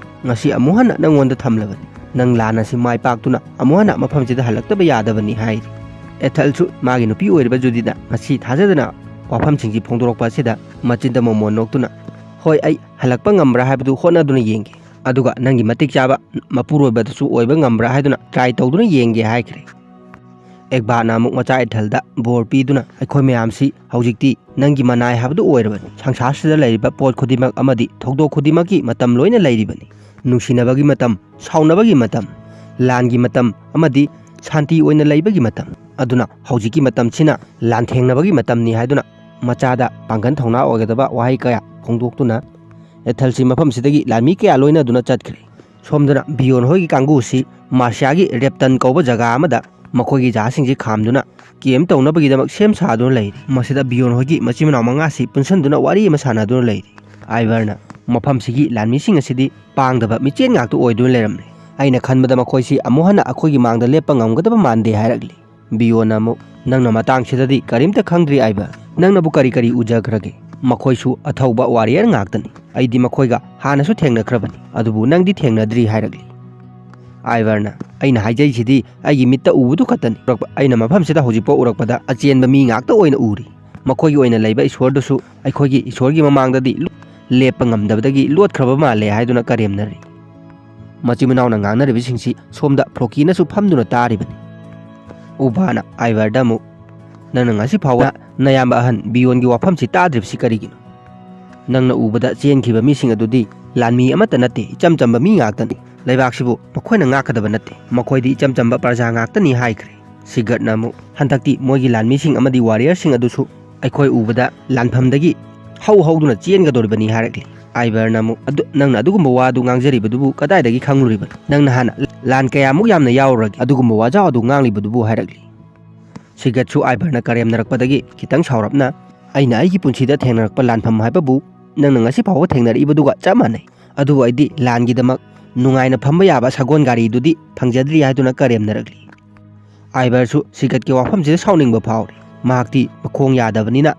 ꯉꯁꯤ ꯑꯃꯨꯛ ꯍꯟꯅ ꯅꯪꯉꯣꯟꯗ ꯊꯝꯂꯕꯅꯤ꯫ ꯅꯪ ꯂꯥꯟ ꯑꯁꯤ ꯃꯥꯏ ꯄꯥꯛꯇꯨꯅ ꯑꯃꯨꯛ ꯍꯟꯅ ꯃꯐꯝꯁꯤꯗ ꯍꯜꯂꯛꯇꯕ ꯌꯥꯗꯕꯅꯤ" ꯍꯥꯏꯔꯤ꯫ ꯑꯦꯊꯜꯁꯨ ꯃꯥꯒꯤ ꯅꯨꯄꯤ ꯑꯣꯏꯔꯤꯕ ꯖꯨꯗꯤꯗ ꯉꯁꯤ ꯊꯥꯖꯗꯅ ꯋꯥꯐꯝꯁꯤꯡꯁꯤ ꯐꯣꯡꯗꯣꯔꯛꯄ ꯑꯁꯤꯗ ꯃꯆꯤꯟꯗ ꯃꯣꯃꯣꯟ ꯅꯣꯛꯇꯨꯅ, "ꯍꯣꯏ, ꯑꯩ ꯍꯜꯂꯛꯄ ꯉꯝꯕ꯭ꯔꯥ ꯍꯥꯏꯕꯗꯨ ꯍꯣꯠꯅꯗꯨꯅ ꯌꯦꯡꯒꯦ, ꯑꯗꯨꯒ ꯅꯪꯒꯤ ꯃꯇꯤꯛ ꯆꯥꯕ ꯃꯄꯨꯔꯣꯏꯕꯗꯁꯨ ꯑꯣꯏꯕ ꯉꯝꯕ꯭ꯔꯥ ꯍꯥꯏꯗꯨꯅ ꯇ꯭ꯔꯥꯏ ꯇꯧꯗꯨꯅ ꯌꯦꯡꯒꯦ" ꯍꯥꯏꯈ꯭ꯔꯦ꯫ ꯑꯦꯛꯕꯥꯔꯅ ꯑꯃꯨꯛ ꯃꯆꯥ ꯑꯦꯊꯜꯗ ꯕꯣꯔ ꯄꯤꯗꯨꯅ, "ꯑꯩꯈꯣꯏ ꯃꯌꯥꯝꯁꯤ ꯍꯧꯖꯤꯛꯇꯤ ꯅꯪꯒꯤ ꯃꯅꯥꯏ ꯍꯥꯏꯕꯗꯨ ꯑꯣꯏꯔꯕꯅꯤ꯫ ꯁꯪꯁꯥꯔꯁꯤꯗ ꯂꯩꯔꯤꯕ ꯄꯣꯠ ꯈꯨꯗꯤꯡꯃꯛ ꯑꯃꯗꯤ ꯊꯧꯗꯣꯛ ꯈꯨꯗꯤꯡꯃꯛꯀꯤ ꯃꯇꯝ ꯂꯣꯏꯅ ꯂꯩꯔꯤꯕꯅꯤ꯫ ꯅꯨꯡꯁꯤꯅꯕꯒꯤ ꯃꯇꯝ, ꯁꯥꯎꯅꯕꯒꯤ ꯃꯇꯝ, ꯂꯥꯟꯒꯤ ꯃꯇꯝ ꯑꯃꯗꯤ ꯁꯥꯟꯇꯤ ꯑꯣꯏꯅ ꯂꯩꯕꯒꯤ ꯃꯇꯝ꯫ ꯑꯗꯨꯅ ꯍꯧꯖꯤꯛꯀꯤ ꯃꯇꯝꯁꯤꯅ ꯂꯥꯟꯊꯦꯡꯅꯕꯒꯤ ꯃꯇꯝꯅꯤ" ꯍꯥꯏꯗꯨꯅ ꯃꯆꯥꯗ ꯄꯥꯡꯒꯜ ꯊꯧꯅꯥ ꯑꯣꯏꯒꯗꯕ ꯋꯥꯍꯩ ꯀꯌꯥ ꯐꯣꯡꯗꯣꯛꯇꯨꯅ ꯑꯦꯊꯜꯁꯤ ꯃꯐꯝꯁꯤꯗꯒꯤ ꯂꯥꯟꯃꯤ ꯀꯌꯥ ꯂꯣꯏꯅꯗꯨꯅ ꯆꯠꯈ꯭ꯔꯦ꯫ ꯁꯣꯝꯗꯅ ꯕꯤꯌꯣꯟ ꯍꯣꯏꯒꯤ ꯀꯥꯡꯕꯨꯁꯤ ꯃꯥꯔꯁꯤꯌꯥꯒꯤ ꯔꯦꯞꯇꯟ ꯀꯧꯕ ꯖꯒꯥ ꯑꯃꯗ ꯃꯈꯣꯏꯒꯤ ꯖꯍꯥꯖꯁꯤꯡꯁꯤ ꯈꯥꯝꯗꯨꯅ ꯀꯦꯝ ꯇꯧꯅꯕꯒꯤꯗꯃꯛ ꯁꯦꯝ ꯁꯥꯗꯨꯅ ꯂꯩꯔꯤ꯫ ꯃꯁꯤꯗ ꯕꯤꯌꯣꯟ ꯍꯣꯏꯒꯤ ꯃꯆꯤꯟ ꯃꯅꯥꯎ ꯃꯉꯥꯁꯤ ꯄꯨꯟꯁꯤꯟꯗꯨꯅ ꯋꯥꯔꯤ ꯑꯃ ꯁꯥꯟꯅꯗꯨꯅ ꯂꯩꯔꯤ꯫ ꯑꯥꯏꯚꯔꯅ ꯃꯐꯝꯁꯤꯒꯤ ꯂꯥꯟꯃꯤꯁꯤꯡ ꯑꯁꯤꯗꯤ ꯄꯥꯡꯗꯕ ꯃꯤꯆꯦꯟ ꯉꯥꯛꯇ ꯑꯣꯏꯗꯨꯅ ꯂꯩꯔꯝꯂꯦ꯫ "ꯑꯩꯅ ꯈꯟꯕꯗ ꯃꯈꯣꯏꯁꯤ ꯑꯃꯨꯛ ꯍꯟꯅ ꯑꯩꯈꯣꯏꯒꯤ ꯃꯥꯡꯗ ꯂꯦꯞꯄ ꯉꯝꯒꯗꯕ ꯃꯥꯟꯗꯦ" ꯍꯥꯏꯔꯛꯂꯤ꯫ ꯕꯤꯌꯣꯟꯅ ꯑꯃꯨꯛ, "ꯅꯪꯅ ꯃꯇꯥꯡꯁꯤꯗꯗꯤ ꯀꯔꯤꯝꯇ ꯈꯪꯗ꯭ꯔꯤ ꯑꯥꯏꯚꯔ꯫ ꯅꯪꯅꯕꯨ ꯀꯔꯤ ꯀꯔꯤ ꯎꯖꯈ꯭ꯔꯒꯦ? ꯃꯈꯣꯏꯁꯨ ꯑꯊꯧꯕ ꯋꯥꯔꯤꯌꯔ ꯉꯥꯛꯇꯅꯤ꯫ ꯑꯩꯗꯤ ꯃꯈꯣꯏꯒ ꯍꯥꯟꯅꯁꯨ ꯊꯦꯡꯅꯈ꯭ꯔꯕꯅꯤ, ꯑꯗꯨꯕꯨ ꯅꯪꯗꯤ ꯊꯦꯡꯅꯗ꯭ꯔꯤ" ꯍꯥꯏꯔꯛꯂꯤ꯫ ꯑꯥꯏꯚꯔꯅ, "ꯑꯩꯅ ꯍꯥꯏꯖꯩꯁꯤꯗꯤ ꯑꯩꯒꯤ ꯃꯤꯠꯇ ꯎꯕꯗꯨ ꯈꯛꯇꯅꯤ꯫ ꯎꯔꯛꯄ-, ꯑꯩꯅ ꯃꯐꯝꯁꯤꯗ ꯍꯧꯖꯤꯛꯐꯥꯎ ꯎꯔꯛꯄꯗ ꯑꯆꯦꯟꯕ ꯃꯤ ꯉꯥꯛꯇ ꯑꯣꯏꯅ ꯎꯔꯤ꯫ ꯃꯈꯣꯏꯒꯤ ꯑꯣꯏꯅ ꯂꯩꯕ ꯏꯁꯣꯔꯗꯨꯁꯨ ꯑꯩꯈꯣꯏꯒꯤ ꯏꯁꯣꯔꯒꯤ ꯃꯃꯥꯡꯗꯗꯤ ꯂꯨ-, ꯂꯦꯞꯄ ꯉꯝꯗꯕꯗꯒꯤ ꯂꯣꯠꯈ꯭ꯔꯕ ꯃꯥꯜꯂꯦ" ꯍꯥꯏꯗꯨꯅ ꯀꯔꯦꯝꯅꯔꯤ꯫ ꯃꯆꯤꯟ ꯃꯅꯥꯎꯅ ꯉꯥꯡꯅꯔꯤꯕꯁꯤꯡꯁꯤ ꯁꯣꯝꯗ ꯐ꯭ꯂꯣꯀꯤꯅꯁꯨ ꯐꯝꯗꯨꯅ ꯇꯥꯔꯤꯕꯅꯤ꯫ ꯎꯕꯥꯅ ꯑꯥꯏꯚꯔꯗ ꯑꯃꯨꯛ, "ꯅꯪꯅ ꯉꯁꯤ ꯐꯥꯎꯕ ꯅꯌꯥꯝꯕ ꯑꯍꯟ ꯕꯤꯌꯣꯟꯒꯤ ꯋꯥꯐꯝꯁꯤ ꯇꯥꯗ꯭ꯔꯤꯕꯁꯤ ꯀꯔꯤꯒꯤꯅꯣ? ꯅꯪꯅ ꯎꯕꯗ ꯆꯦꯟꯈꯤꯕ ꯃꯤꯁꯤꯡ ꯑꯗꯨꯗꯤ ꯂꯥꯟꯃꯤ ꯑꯃꯠꯇ ꯅꯠꯇꯦ, ꯏꯆꯝ ꯆꯝꯕ ꯃꯤ ꯉꯥꯛꯇꯅꯤ꯫ ꯂꯩꯕꯥꯛꯁꯤꯕꯨ ꯃꯈꯣꯏꯅ ꯉꯥꯛꯀꯗꯕ ꯅꯠꯇꯦ꯫ ꯃꯈꯣꯏꯗꯤ ꯏꯆꯝ ꯆꯝꯕ ꯄ꯭ꯔꯖꯥ ꯉꯥꯛꯇꯅꯤ" ꯍꯥꯏꯈ꯭ꯔꯦ꯫ ꯁꯤꯒꯠꯅ ꯑꯃꯨꯛ, "ꯍꯟꯗꯛꯇꯤ ꯃꯣꯏꯒꯤ ꯂꯥꯟꯃꯤꯁꯤꯡ ꯑꯃꯗꯤ ꯋꯥꯔꯤꯌꯔꯁꯤꯡ ꯑꯗꯨꯁꯨ ꯑꯩꯈꯣꯏ ꯎꯕꯗ ꯂꯥꯟꯐꯝꯗꯒꯤ ꯍꯧ ꯍꯧꯗꯨꯅ ꯆꯦꯟꯒꯗꯧꯔꯤꯕꯅꯤ" ꯍꯥꯏꯔꯛꯂꯤ꯫ ꯑꯥꯏꯚꯔꯅ ꯑꯃꯨꯛ, "ꯑꯗꯨ ꯅꯪꯅ ꯑꯗꯨꯒꯨꯝꯕ ꯋꯥꯗꯨ ꯉꯥꯡꯖꯔꯤꯕꯗꯨꯕꯨ ꯀꯗꯥꯏꯗꯒꯤ ꯈꯪꯂꯨꯔꯤꯕꯅꯣ? ꯅꯪꯅ ꯍꯥꯟꯅ ꯂꯥꯟ ꯀꯌꯥꯃꯨꯛ ꯌꯥꯝꯅ ꯌꯥꯎꯔꯨꯔꯒꯦ ꯑꯗꯨꯒꯨꯝꯕ ꯋꯥꯖꯥꯎ ꯑꯗꯨ ꯉꯥꯡꯂꯤꯕꯗꯨꯕꯨ?" ꯍꯥꯏꯔꯛꯂꯤ꯫ ꯁꯤꯒꯠꯁꯨ ꯑꯥꯏꯚꯔꯅ ꯀꯔꯦꯝꯅꯔꯛꯄꯗꯒꯤ ꯈꯤꯇꯪ ꯁꯥꯎꯔꯞꯅ, "ꯑꯩꯅ ꯑꯩꯒꯤ ꯄꯨꯟꯁꯤꯗ ꯊꯦꯡꯅꯔꯛꯄ ꯂꯥꯟꯐꯝ ꯍꯥꯏꯕꯕꯨ ꯅꯪꯅ ꯉꯁꯤ ꯐꯥꯎꯕ ꯊꯦꯡꯅꯔꯛꯏꯕꯗꯨꯒ ꯆꯞ ꯃꯥꯟꯅꯩ꯫ ꯑꯗꯨꯕꯨ ꯑꯩꯗꯤ ꯂꯥꯟꯒꯤꯗꯃꯛ ꯅꯨꯡꯉꯥꯏꯅ ꯐꯝꯕ ꯌꯥꯕ ꯁꯒꯣꯜ ꯒꯥꯔꯤꯗꯨꯗꯤ ꯐꯪꯖꯗ꯭ꯔꯤ" ꯍꯥꯏꯗꯨꯅ ꯀꯔꯦꯝꯅꯔꯛꯂꯤ꯫ ꯑꯥꯏꯚꯔꯁꯨ ꯁꯤꯒꯠꯀꯤ ꯋꯥꯐꯝꯁꯤꯗ ꯁꯥꯎꯅꯤꯡꯕ ꯐꯥꯎꯔꯤ꯫ ꯃꯍꯥꯛꯇꯤ ꯃꯈꯣꯡ ꯌꯥꯗꯕꯅꯤꯅ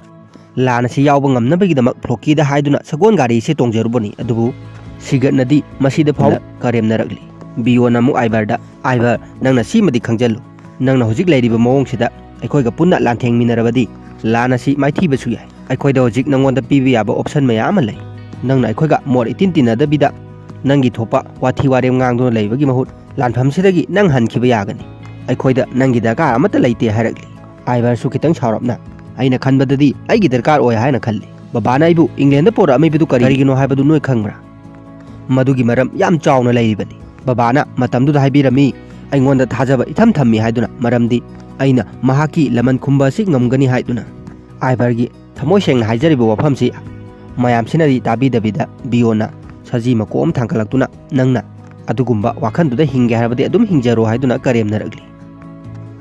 ꯂꯥꯟ ꯑꯁꯤ ꯌꯥꯎꯕ ꯉꯝꯅꯕꯒꯤꯗꯃꯛ ꯐ꯭ꯂꯣꯀꯤꯗ ꯍꯥꯏꯗꯨꯅ ꯁꯒꯣꯜ ꯒꯥꯔꯤ ꯑꯁꯤ ꯇꯣꯡꯖꯔꯨꯕꯅꯤ꯫ ꯑꯗꯨꯕꯨ ꯁꯤꯒꯠꯅꯗꯤ ꯃꯁꯤꯗ ꯐꯥꯎ ꯀꯔꯦꯝꯅꯔꯛꯂꯤ꯫ ꯕꯤꯌꯣꯟꯅ ꯑꯃꯨꯛ ꯑꯥꯏꯚꯔꯗ, "ꯑꯥꯏꯚꯔ, ꯅꯪꯅ ꯁꯤꯃꯗꯤ ꯈꯪꯖꯜꯂꯨ꯫ ꯅꯪꯅ ꯍꯧꯖꯤꯛ ꯂꯩꯔꯤꯕ ꯃꯑꯣꯡꯁꯤꯗ ꯑꯩꯈꯣꯏꯒ ꯄꯨꯟꯅ ꯂꯥꯟꯊꯦꯡꯃꯤꯟꯅꯔꯕꯗꯤ ꯂꯥꯟ ꯑꯁꯤ ꯃꯥꯏꯊꯤꯕꯁꯨ ꯌꯥꯏ꯫ ꯑꯩꯈꯣꯏꯗ ꯍꯧꯖꯤꯛ ꯅꯪꯉꯣꯟꯗ ꯄꯤꯕ ꯌꯥꯕ option ꯃꯌꯥꯝ ꯑꯃ ꯂꯩ꯫ ꯅꯪꯅ ꯑꯩꯈꯣꯏꯒ ꯃꯣꯠ ꯏꯇꯤꯟ ꯇꯤꯟꯅꯗꯕꯤꯗ ꯅꯪꯒꯤ ꯊꯣꯛꯄ ꯋꯥꯊꯤ ꯋꯥꯔꯦꯝ ꯉꯥꯡꯗꯨꯅ ꯂꯩꯕꯒꯤ ꯃꯍꯨꯠ ꯂꯥꯟꯐꯝꯁꯤꯗꯒꯤ ꯅꯪ ꯍꯟꯈꯤꯕ ꯌꯥꯒꯅꯤ꯫ ꯑꯩꯈꯣꯏꯗ ꯅꯪꯒꯤ ꯗꯔꯀꯥꯔ ꯑꯃꯠꯇ ꯂꯩꯇꯦ ꯍꯥꯏꯔꯛꯂꯤ꯫ ꯑꯥꯏꯚꯔꯁꯨ ꯈꯤꯇꯪ ꯁꯥꯎꯔꯞꯅ, "ꯑꯩꯅ ꯈꯟꯕꯗꯗꯤ ꯑꯩꯒꯤ ꯗꯔꯀꯥꯔ ꯑꯣꯏ ꯍꯥꯏꯅ ꯈꯜꯂꯤ꯫ ꯕꯕꯥꯅ ꯑꯩꯕꯨ ꯏꯪꯂꯦꯟꯗ ꯄꯨꯔꯛꯑꯝꯃꯤꯕꯗꯨ ꯀꯔꯤꯒꯤꯅꯣ ꯍꯥꯏꯕꯗꯨ ꯅꯣꯏ ꯈꯪꯕ꯭ꯔꯥ? ꯃꯗꯨꯒꯤ ꯃꯔꯝ ꯌꯥꯝ ꯆꯥꯎꯅ ꯂꯩꯔꯤꯕꯅꯤ꯫ ꯕꯕꯥꯅ ꯃꯇꯝꯗꯨꯗ ꯍꯥꯏꯕꯤꯔꯝꯃꯤ, ꯑꯩꯉꯣꯟꯗ ꯊꯥꯖꯕ ꯏꯊꯝ ꯊꯝꯃꯤ ꯍꯥꯏꯗꯨꯅ, ꯃꯔꯝꯗꯤ ꯑꯩꯅ ꯃꯍꯥꯛꯀꯤ ꯂꯃꯟ ꯈꯨꯝꯕ ꯑꯁꯤ ꯉꯝꯒꯅꯤ ꯍꯥꯏꯗꯨꯅ꯫" ꯑꯥꯏꯚꯔꯒꯤ ꯊꯃꯣꯏ ꯁꯦꯡꯅ ꯍꯥꯏꯖꯔꯤꯕ ꯋꯥꯐꯝꯁꯤ ꯃꯌꯥꯝꯁꯤꯅꯗꯤ ꯇꯥꯕꯤꯗꯕꯤꯗ ꯕꯤꯌꯣꯟꯅ ꯁꯖꯤ ꯃꯀꯣꯛ ꯑꯃ ꯊꯥꯡꯒꯠꯂꯛꯇꯨꯅ, "ꯅꯪꯅ ꯑꯗꯨꯒꯨꯝꯕ ꯋꯥꯈꯜꯗꯨꯗ ꯍꯤꯡꯒꯦ ꯍꯥꯏꯔꯕꯗꯤ ꯑꯗꯨꯝ ꯍꯤꯡꯖꯔꯣ" ꯍꯥꯏꯗꯨꯅ ꯀꯔꯦꯝꯅꯔꯛꯂꯤ꯫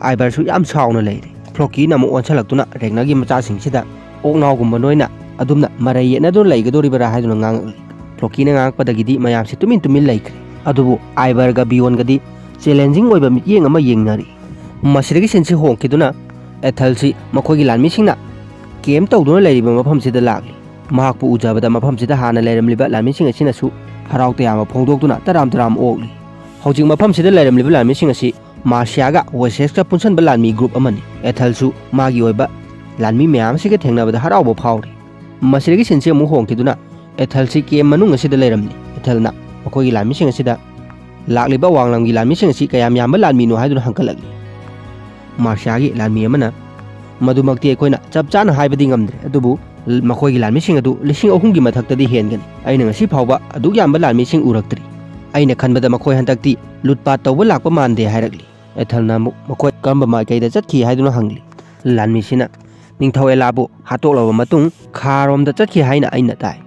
ꯑꯥꯏꯚꯔꯁꯨ ꯌꯥꯝ ꯁꯥꯎꯅ ꯂꯩꯔꯦ꯫ ꯐ꯭ꯂꯣꯀꯤꯅ ꯑꯃꯨꯛ ꯑꯣꯟꯁꯤꯜꯂꯛꯇꯨꯅ ꯔꯦꯒꯅꯔꯒꯤ ꯃꯆꯥꯁꯤꯡꯁꯤꯗ ꯑꯣꯛꯅꯥꯎꯒꯨꯝꯕ ꯅꯣꯏꯅ ꯑꯗꯨꯝꯅ ꯃꯔꯩ ꯌꯦꯠꯅꯗꯨꯅ ꯂꯩꯒꯗꯣꯔꯤꯕꯔꯥ ꯍꯥꯏꯗꯨꯅ ꯉꯥꯡꯉꯛꯂꯤ꯫ ꯐ꯭ꯂꯣꯀꯤꯅ ꯉꯥꯡꯉꯛꯄꯗꯒꯤꯗꯤ ꯃꯌꯥꯝꯁꯤ ꯇꯨꯃꯤꯟ ꯇꯨꯃꯤꯟ ꯂꯩꯈ꯭ꯔꯦ꯫ ꯑꯗꯨꯕꯨ ꯑꯥꯏꯚꯔꯒ ꯕꯤꯌꯣꯟꯒꯗꯤ challenging ꯑꯣꯏꯕ ꯃꯤꯠꯌꯦꯡ ꯑꯃ ꯌꯦꯡꯅꯔꯤ꯫ ꯃꯁꯤꯗꯒꯤ ꯁꯤꯟꯁꯤ ꯍꯣꯡꯈꯤꯗꯨꯅ ꯑꯦꯊꯜꯁꯤ ꯃꯈꯣꯏꯒꯤ ꯂꯥꯟꯃꯤꯁꯤꯡꯅ ꯀꯦꯝ ꯇꯧꯗꯨꯅ ꯂꯩꯔꯤꯕ ꯃꯐꯝꯁꯤꯗ ꯂꯥꯛꯂꯤ꯫ ꯃꯍꯥꯛꯄꯨ ꯎꯖꯕꯗ ꯃꯐꯝꯁꯤꯗ ꯍꯥꯟꯅ ꯂꯩꯔꯝꯂꯤꯕ ꯂꯥꯟꯃꯤꯁꯤꯡ ꯑꯁꯤꯅꯁꯨ ꯍꯔꯥꯎ ꯇꯌꯥꯝꯕ ꯐꯣꯡꯗꯣꯛꯇꯨꯅ ꯇꯔꯥꯝ ꯇꯔꯥꯝ ꯑꯣꯛꯂꯤ꯫ ꯍꯧꯖꯤꯛ ꯃꯐꯝꯁꯤꯗ ꯂꯩꯔꯝꯂꯤꯕ ꯂꯥꯟꯃꯤꯁꯤꯡ ꯑꯁꯤ ꯃꯥꯔꯁꯤꯌꯥꯒ ꯋꯦꯁꯦꯛꯁꯀ ꯄꯨꯟꯁꯤꯟꯕ ꯂꯥꯟꯃꯤ group ꯑꯃꯅꯤ꯫ ꯑꯦꯊꯜꯁꯨ ꯃꯥꯒꯤ ꯑꯣꯏꯕ ꯂꯥꯟꯃꯤ ꯃꯌꯥꯝ ꯑꯁꯤꯒ ꯊꯦꯡꯅꯕꯗ ꯍꯔꯥꯎꯕ ꯐꯥꯎꯔꯤ꯫ ꯃꯁꯤꯗꯒꯤ ꯁꯤꯟꯁꯤ ꯑꯃꯨꯛ ꯍꯣꯡꯈꯤꯗꯨꯅ ꯑꯦꯊꯜꯁꯤ ꯀꯦꯝ ꯃꯅꯨꯡ ꯑꯁꯤꯗ ꯂꯩꯔꯝꯂꯤ꯫ ꯑꯦꯊꯜꯅ ꯃꯈꯣꯏꯒꯤ ꯂꯥꯟꯃꯤꯁꯤꯡ ꯑꯁꯤꯗ ꯂꯥꯛꯂꯤꯕ ꯋꯥꯡꯂꯝꯒꯤ ꯂꯥꯟꯃꯤꯁꯤꯡ ꯑꯁꯤ ꯀꯌꯥꯝ ꯌꯥꯝꯕ ꯂꯥꯟꯃꯤꯅꯣ ꯍꯥꯏꯗꯨꯅ ꯍꯪꯒꯠꯂꯛꯂꯤ꯫ ꯃꯥꯔꯁꯤꯌꯥꯒꯤ ꯂꯥꯟꯃꯤ ꯑꯃꯅ, "ꯃꯗꯨꯃꯛꯇꯤ ꯑꯩꯈꯣꯏꯅ ꯆꯞ ꯆꯥꯅ ꯍꯥꯏꯕꯗꯤ ꯉꯝꯗ꯭ꯔꯦ, ꯑꯗꯨꯕꯨ ꯃꯈꯣꯏꯒꯤ ꯂꯥꯟꯃꯤꯁꯤꯡ ꯑꯗꯨ ꯂꯤꯁꯤꯡ ꯑꯍꯨꯝꯒꯤ ꯃꯊꯛꯇꯗꯤ ꯍꯦꯟꯒꯅꯤ꯫ ꯑꯩꯅ ꯉꯁꯤ ꯐꯥꯎꯕ ꯑꯗꯨꯛ ꯌꯥꯝꯕ ꯂꯥꯟꯃꯤꯁꯤꯡ ꯎꯔꯛꯇ꯭ꯔꯤ꯫ ꯑꯩꯅ ꯈꯟꯕꯗ ꯃꯈꯣꯏ ꯍꯟꯗꯛꯇꯤ ꯂꯨꯠꯄꯥꯠ ꯇꯧꯕ ꯂꯥꯛꯄ ꯃꯥꯟꯗꯦ" ꯍꯥꯏꯔꯛꯂꯤ꯫ ꯑꯦꯊꯜꯅ ꯑꯃꯨꯛ, "ꯃꯈꯣꯏ ꯀꯔꯝꯕ ꯃꯥꯏꯀꯩꯗ ꯆꯠꯈꯤ?" ꯍꯥꯏꯗꯨꯅ ꯍꯪꯂꯤ꯫ ꯂꯥꯟꯃꯤꯁꯤꯅ, "ꯅꯤꯡꯊꯧ ꯑꯦꯂꯥꯕꯨ ꯍꯥꯠꯇꯣꯛꯂꯕ ꯃꯇꯨꯡ ꯈꯥꯔꯣꯝꯗ ꯆꯠꯈꯤ ꯍꯥꯏꯅ ꯑꯩꯅ ꯇꯥꯏ꯫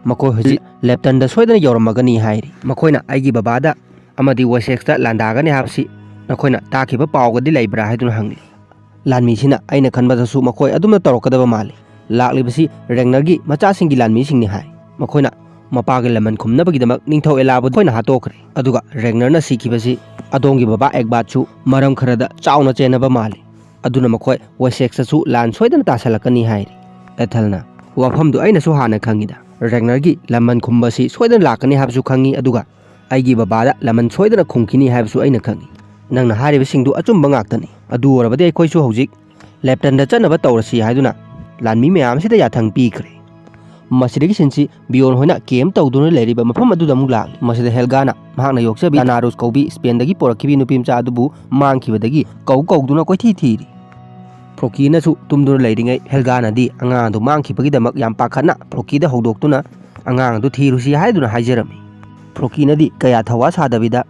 ꯃꯈꯣꯏ ꯍꯧꯖꯤꯛ ꯂꯦꯞꯇꯟꯗ ꯁꯣꯏꯗꯅ ꯌꯧꯔꯝꯃꯒꯅꯤ" ꯍꯥꯏꯔꯤ꯫ ꯃꯈꯣꯏꯅ ꯑꯩꯒꯤ ꯕꯕꯥꯗ ꯑꯃꯗꯤ ꯋꯦꯁꯦꯛꯁꯇ ꯂꯥꯟꯗꯥꯒꯅꯤ ꯍꯥꯏꯕꯁꯤ ꯅꯈꯣꯏꯅ ꯇꯥꯈꯤꯕ ꯄꯥꯎꯒꯗꯤ ꯂꯩꯕ꯭ꯔꯥ ꯍꯥꯏꯗꯨꯅ ꯍꯪꯂꯤ꯫ ꯂꯥꯟꯃꯤꯁꯤꯅ, "ꯑꯩꯅ ꯈꯟꯕꯗꯁꯨ ꯃꯈꯣꯏ ꯑꯗꯨꯝꯅ ꯇꯧꯔꯛꯀꯗꯕ ꯃꯥꯜꯂꯤ꯫ ꯂꯥꯛꯂꯤꯕꯁꯤ ꯔꯦꯒꯅꯔꯒꯤ ꯃꯆꯥꯁꯤꯡꯒꯤ ꯂꯥꯟꯃꯤꯁꯤꯡꯅꯤ" ꯍꯥꯏ꯫ ꯃꯈꯣꯏꯅ ꯃꯄꯥꯒꯤ ꯂꯃꯟ ꯈꯨꯝꯅꯕꯒꯤꯗꯃꯛ ꯅꯤꯡꯊꯧ ꯑꯦꯂꯥꯕꯨ ꯑꯩꯈꯣꯏꯅ ꯍꯥꯠꯇꯣꯛꯈ꯭ꯔꯦ, ꯑꯗꯨꯒ ꯔꯦꯒꯅꯔꯅ ꯁꯤꯈꯤꯕꯁꯤ ꯑꯗꯣꯝꯒꯤ ꯕꯕꯥ ꯑꯦꯛꯕꯥꯠꯁꯨ ꯃꯔꯝ ꯈꯔꯗ ꯆꯥꯎꯅ ꯆꯦꯟꯅꯕ ꯃꯥꯜꯂꯤ꯫ ꯑꯗꯨꯅ ꯃꯈꯣꯏ ꯋꯦꯁꯦꯛꯁꯇꯁꯨ ꯂꯥꯟ ꯁꯣꯏꯗꯅ ꯇꯥꯁꯜꯂꯛꯀꯅꯤ ꯍꯥꯏꯔꯤ꯫ ꯑꯦꯊꯜꯅ, "ꯋꯥꯐꯝꯗꯨ ꯑꯩꯅꯁꯨ ꯍꯥꯟꯅ ꯈꯪꯉꯤꯗ꯫ ꯔꯦꯒꯅꯔꯒꯤ ꯂꯃꯟ ꯈꯨꯝꯕꯁꯤ ꯁꯣꯏꯗꯅ ꯂꯥꯛꯀꯅꯤ ꯍꯥꯏꯕꯁꯨ ꯈꯪꯉꯤ, ꯑꯗꯨꯒ ꯑꯩꯒꯤ ꯕꯕꯥꯗ ꯂꯃꯟ ꯁꯣꯏꯗꯅ ꯈꯨꯝꯈꯤꯅꯤ ꯍꯥꯏꯕꯁꯨ ꯑꯩꯅ ꯈꯪꯉꯤ꯫ "ꯅꯪꯅ ꯍꯥꯏꯔꯤꯕꯁꯤꯡꯗꯨ ꯑꯆꯨꯝꯕ ꯉꯥꯛꯇꯅꯤ꯫ ꯑꯗꯨ ꯑꯣꯏꯔꯕꯗꯤ ꯑꯩꯈꯣꯏꯁꯨ ꯍꯧꯖꯤꯛ ꯂꯦꯞꯇꯟꯗ ꯆꯠꯅꯕ ꯇꯧꯔꯁꯤ" ꯍꯥꯏꯗꯨꯅ ꯂꯥꯟꯃꯤ ꯃꯌꯥꯝꯁꯤꯗ ꯌꯥꯊꯪ ꯄꯤꯈ꯭ꯔꯦ꯫ ꯃꯁꯤꯗꯒꯤ ꯁꯤꯟꯁꯤ ꯕꯤꯌꯣꯟ ꯍꯣꯏꯅ ꯀꯦꯝ ꯇꯧꯗꯨꯅ ꯂꯩꯔꯤꯕ ꯃꯐꯝ ꯑꯗꯨꯗ ꯑꯃꯨꯛ ꯂꯥꯛꯂꯤ꯫ ꯃꯁꯤꯗ ꯍꯦꯜꯒꯥꯅ ꯃꯍꯥꯛꯅ ꯌꯣꯛꯆꯕꯤ ꯇꯥꯅꯥꯔꯨꯁ ꯀꯧꯕꯤ ꯁ꯭ꯄꯦꯟꯗꯒꯤ ꯄꯨꯔꯛꯈꯤꯕꯤ ꯅꯨꯄꯤ ꯃꯆꯥ ꯑꯗꯨꯕꯨ ꯃꯥꯡꯈꯤꯕꯗꯒꯤ ꯀꯧ ꯀꯧꯗꯨꯅ ꯀꯣꯏꯊꯤ ꯊꯤꯔꯤ꯫ ꯐ꯭ꯔꯣꯀꯤꯅꯁꯨ ꯇꯨꯝꯗꯨꯅ ꯂꯩꯔꯤꯉꯩ ꯍꯦꯜꯒꯥꯅꯗꯤ ꯑꯉꯥꯡ ꯑꯗꯨ ꯃꯥꯡꯈꯤꯕꯒꯤꯗꯃꯛ ꯌꯥꯝ ꯄꯥꯈꯠꯅ ꯐ꯭ꯔꯣꯀꯤꯗ ꯍꯧꯗꯣꯛꯇꯨꯅ ꯑꯉꯥꯡ ꯑꯗꯨ ꯊꯤꯔꯨꯁꯤ ꯍꯥꯏꯗꯨꯅ ꯍꯥꯏꯖꯔꯝꯃꯤ꯫ ꯐ꯭ꯔꯣꯀꯤꯅꯗꯤ ꯀꯌꯥ ꯊꯧꯋꯥ ꯁꯥꯗꯕꯤꯗ,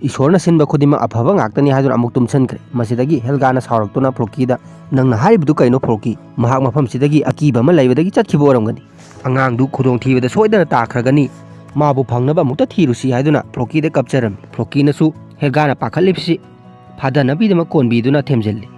"ꯏꯁꯣꯔꯅ ꯁꯤꯟꯕ ꯈꯨꯗꯤꯡꯃꯛ ꯑꯐꯕ ꯉꯥꯛꯇꯅꯤ" ꯍꯥꯏꯗꯨꯅ ꯑꯃꯨꯛ ꯇꯨꯝꯁꯤꯟꯈ꯭ꯔꯦ꯫ ꯃꯁꯤꯗꯒꯤ ꯍꯦꯜꯒꯥꯅ ꯁꯥꯎꯔꯛꯇꯨꯅ ꯐ꯭ꯔꯣꯀꯤꯗ, "ꯅꯪꯅ ꯍꯥꯏꯔꯤꯕꯗꯨ ꯀꯩꯅꯣ ꯐ꯭ꯔꯣꯀꯤ? ꯃꯍꯥꯛ ꯃꯐꯝꯁꯤꯗꯒꯤ ꯑꯀꯤꯕ ꯑꯃ ꯂꯩꯕꯗꯒꯤ ꯆꯠꯈꯤꯕ ꯑꯣꯏꯔꯝꯒꯅꯤ꯫ ꯑꯉꯥꯡꯗꯨ ꯈꯨꯗꯣꯡꯊꯤꯕꯗ ꯁꯣꯏꯗꯅ ꯇꯥꯈ꯭ꯔꯒꯅꯤ꯫ ꯃꯥꯕꯨ ꯐꯪꯅꯕ ꯑꯃꯨꯛꯇ ꯊꯤꯔꯨꯁꯤ" ꯍꯥꯏꯗꯨꯅ ꯐ꯭ꯔꯣꯀꯤꯗ ꯀꯞꯆꯔꯝꯃꯤ꯫ ꯐ꯭ꯔꯣꯀꯤꯅꯁꯨ ꯍꯦꯜꯒꯥꯅ ꯄꯥꯈꯠꯂꯤꯕꯁꯤ ꯐꯥꯗꯅꯕꯒꯤꯗꯃꯛ ꯀꯣꯟꯕꯤꯗꯨꯅ ꯊꯦꯝꯖꯤꯜꯂꯤ꯫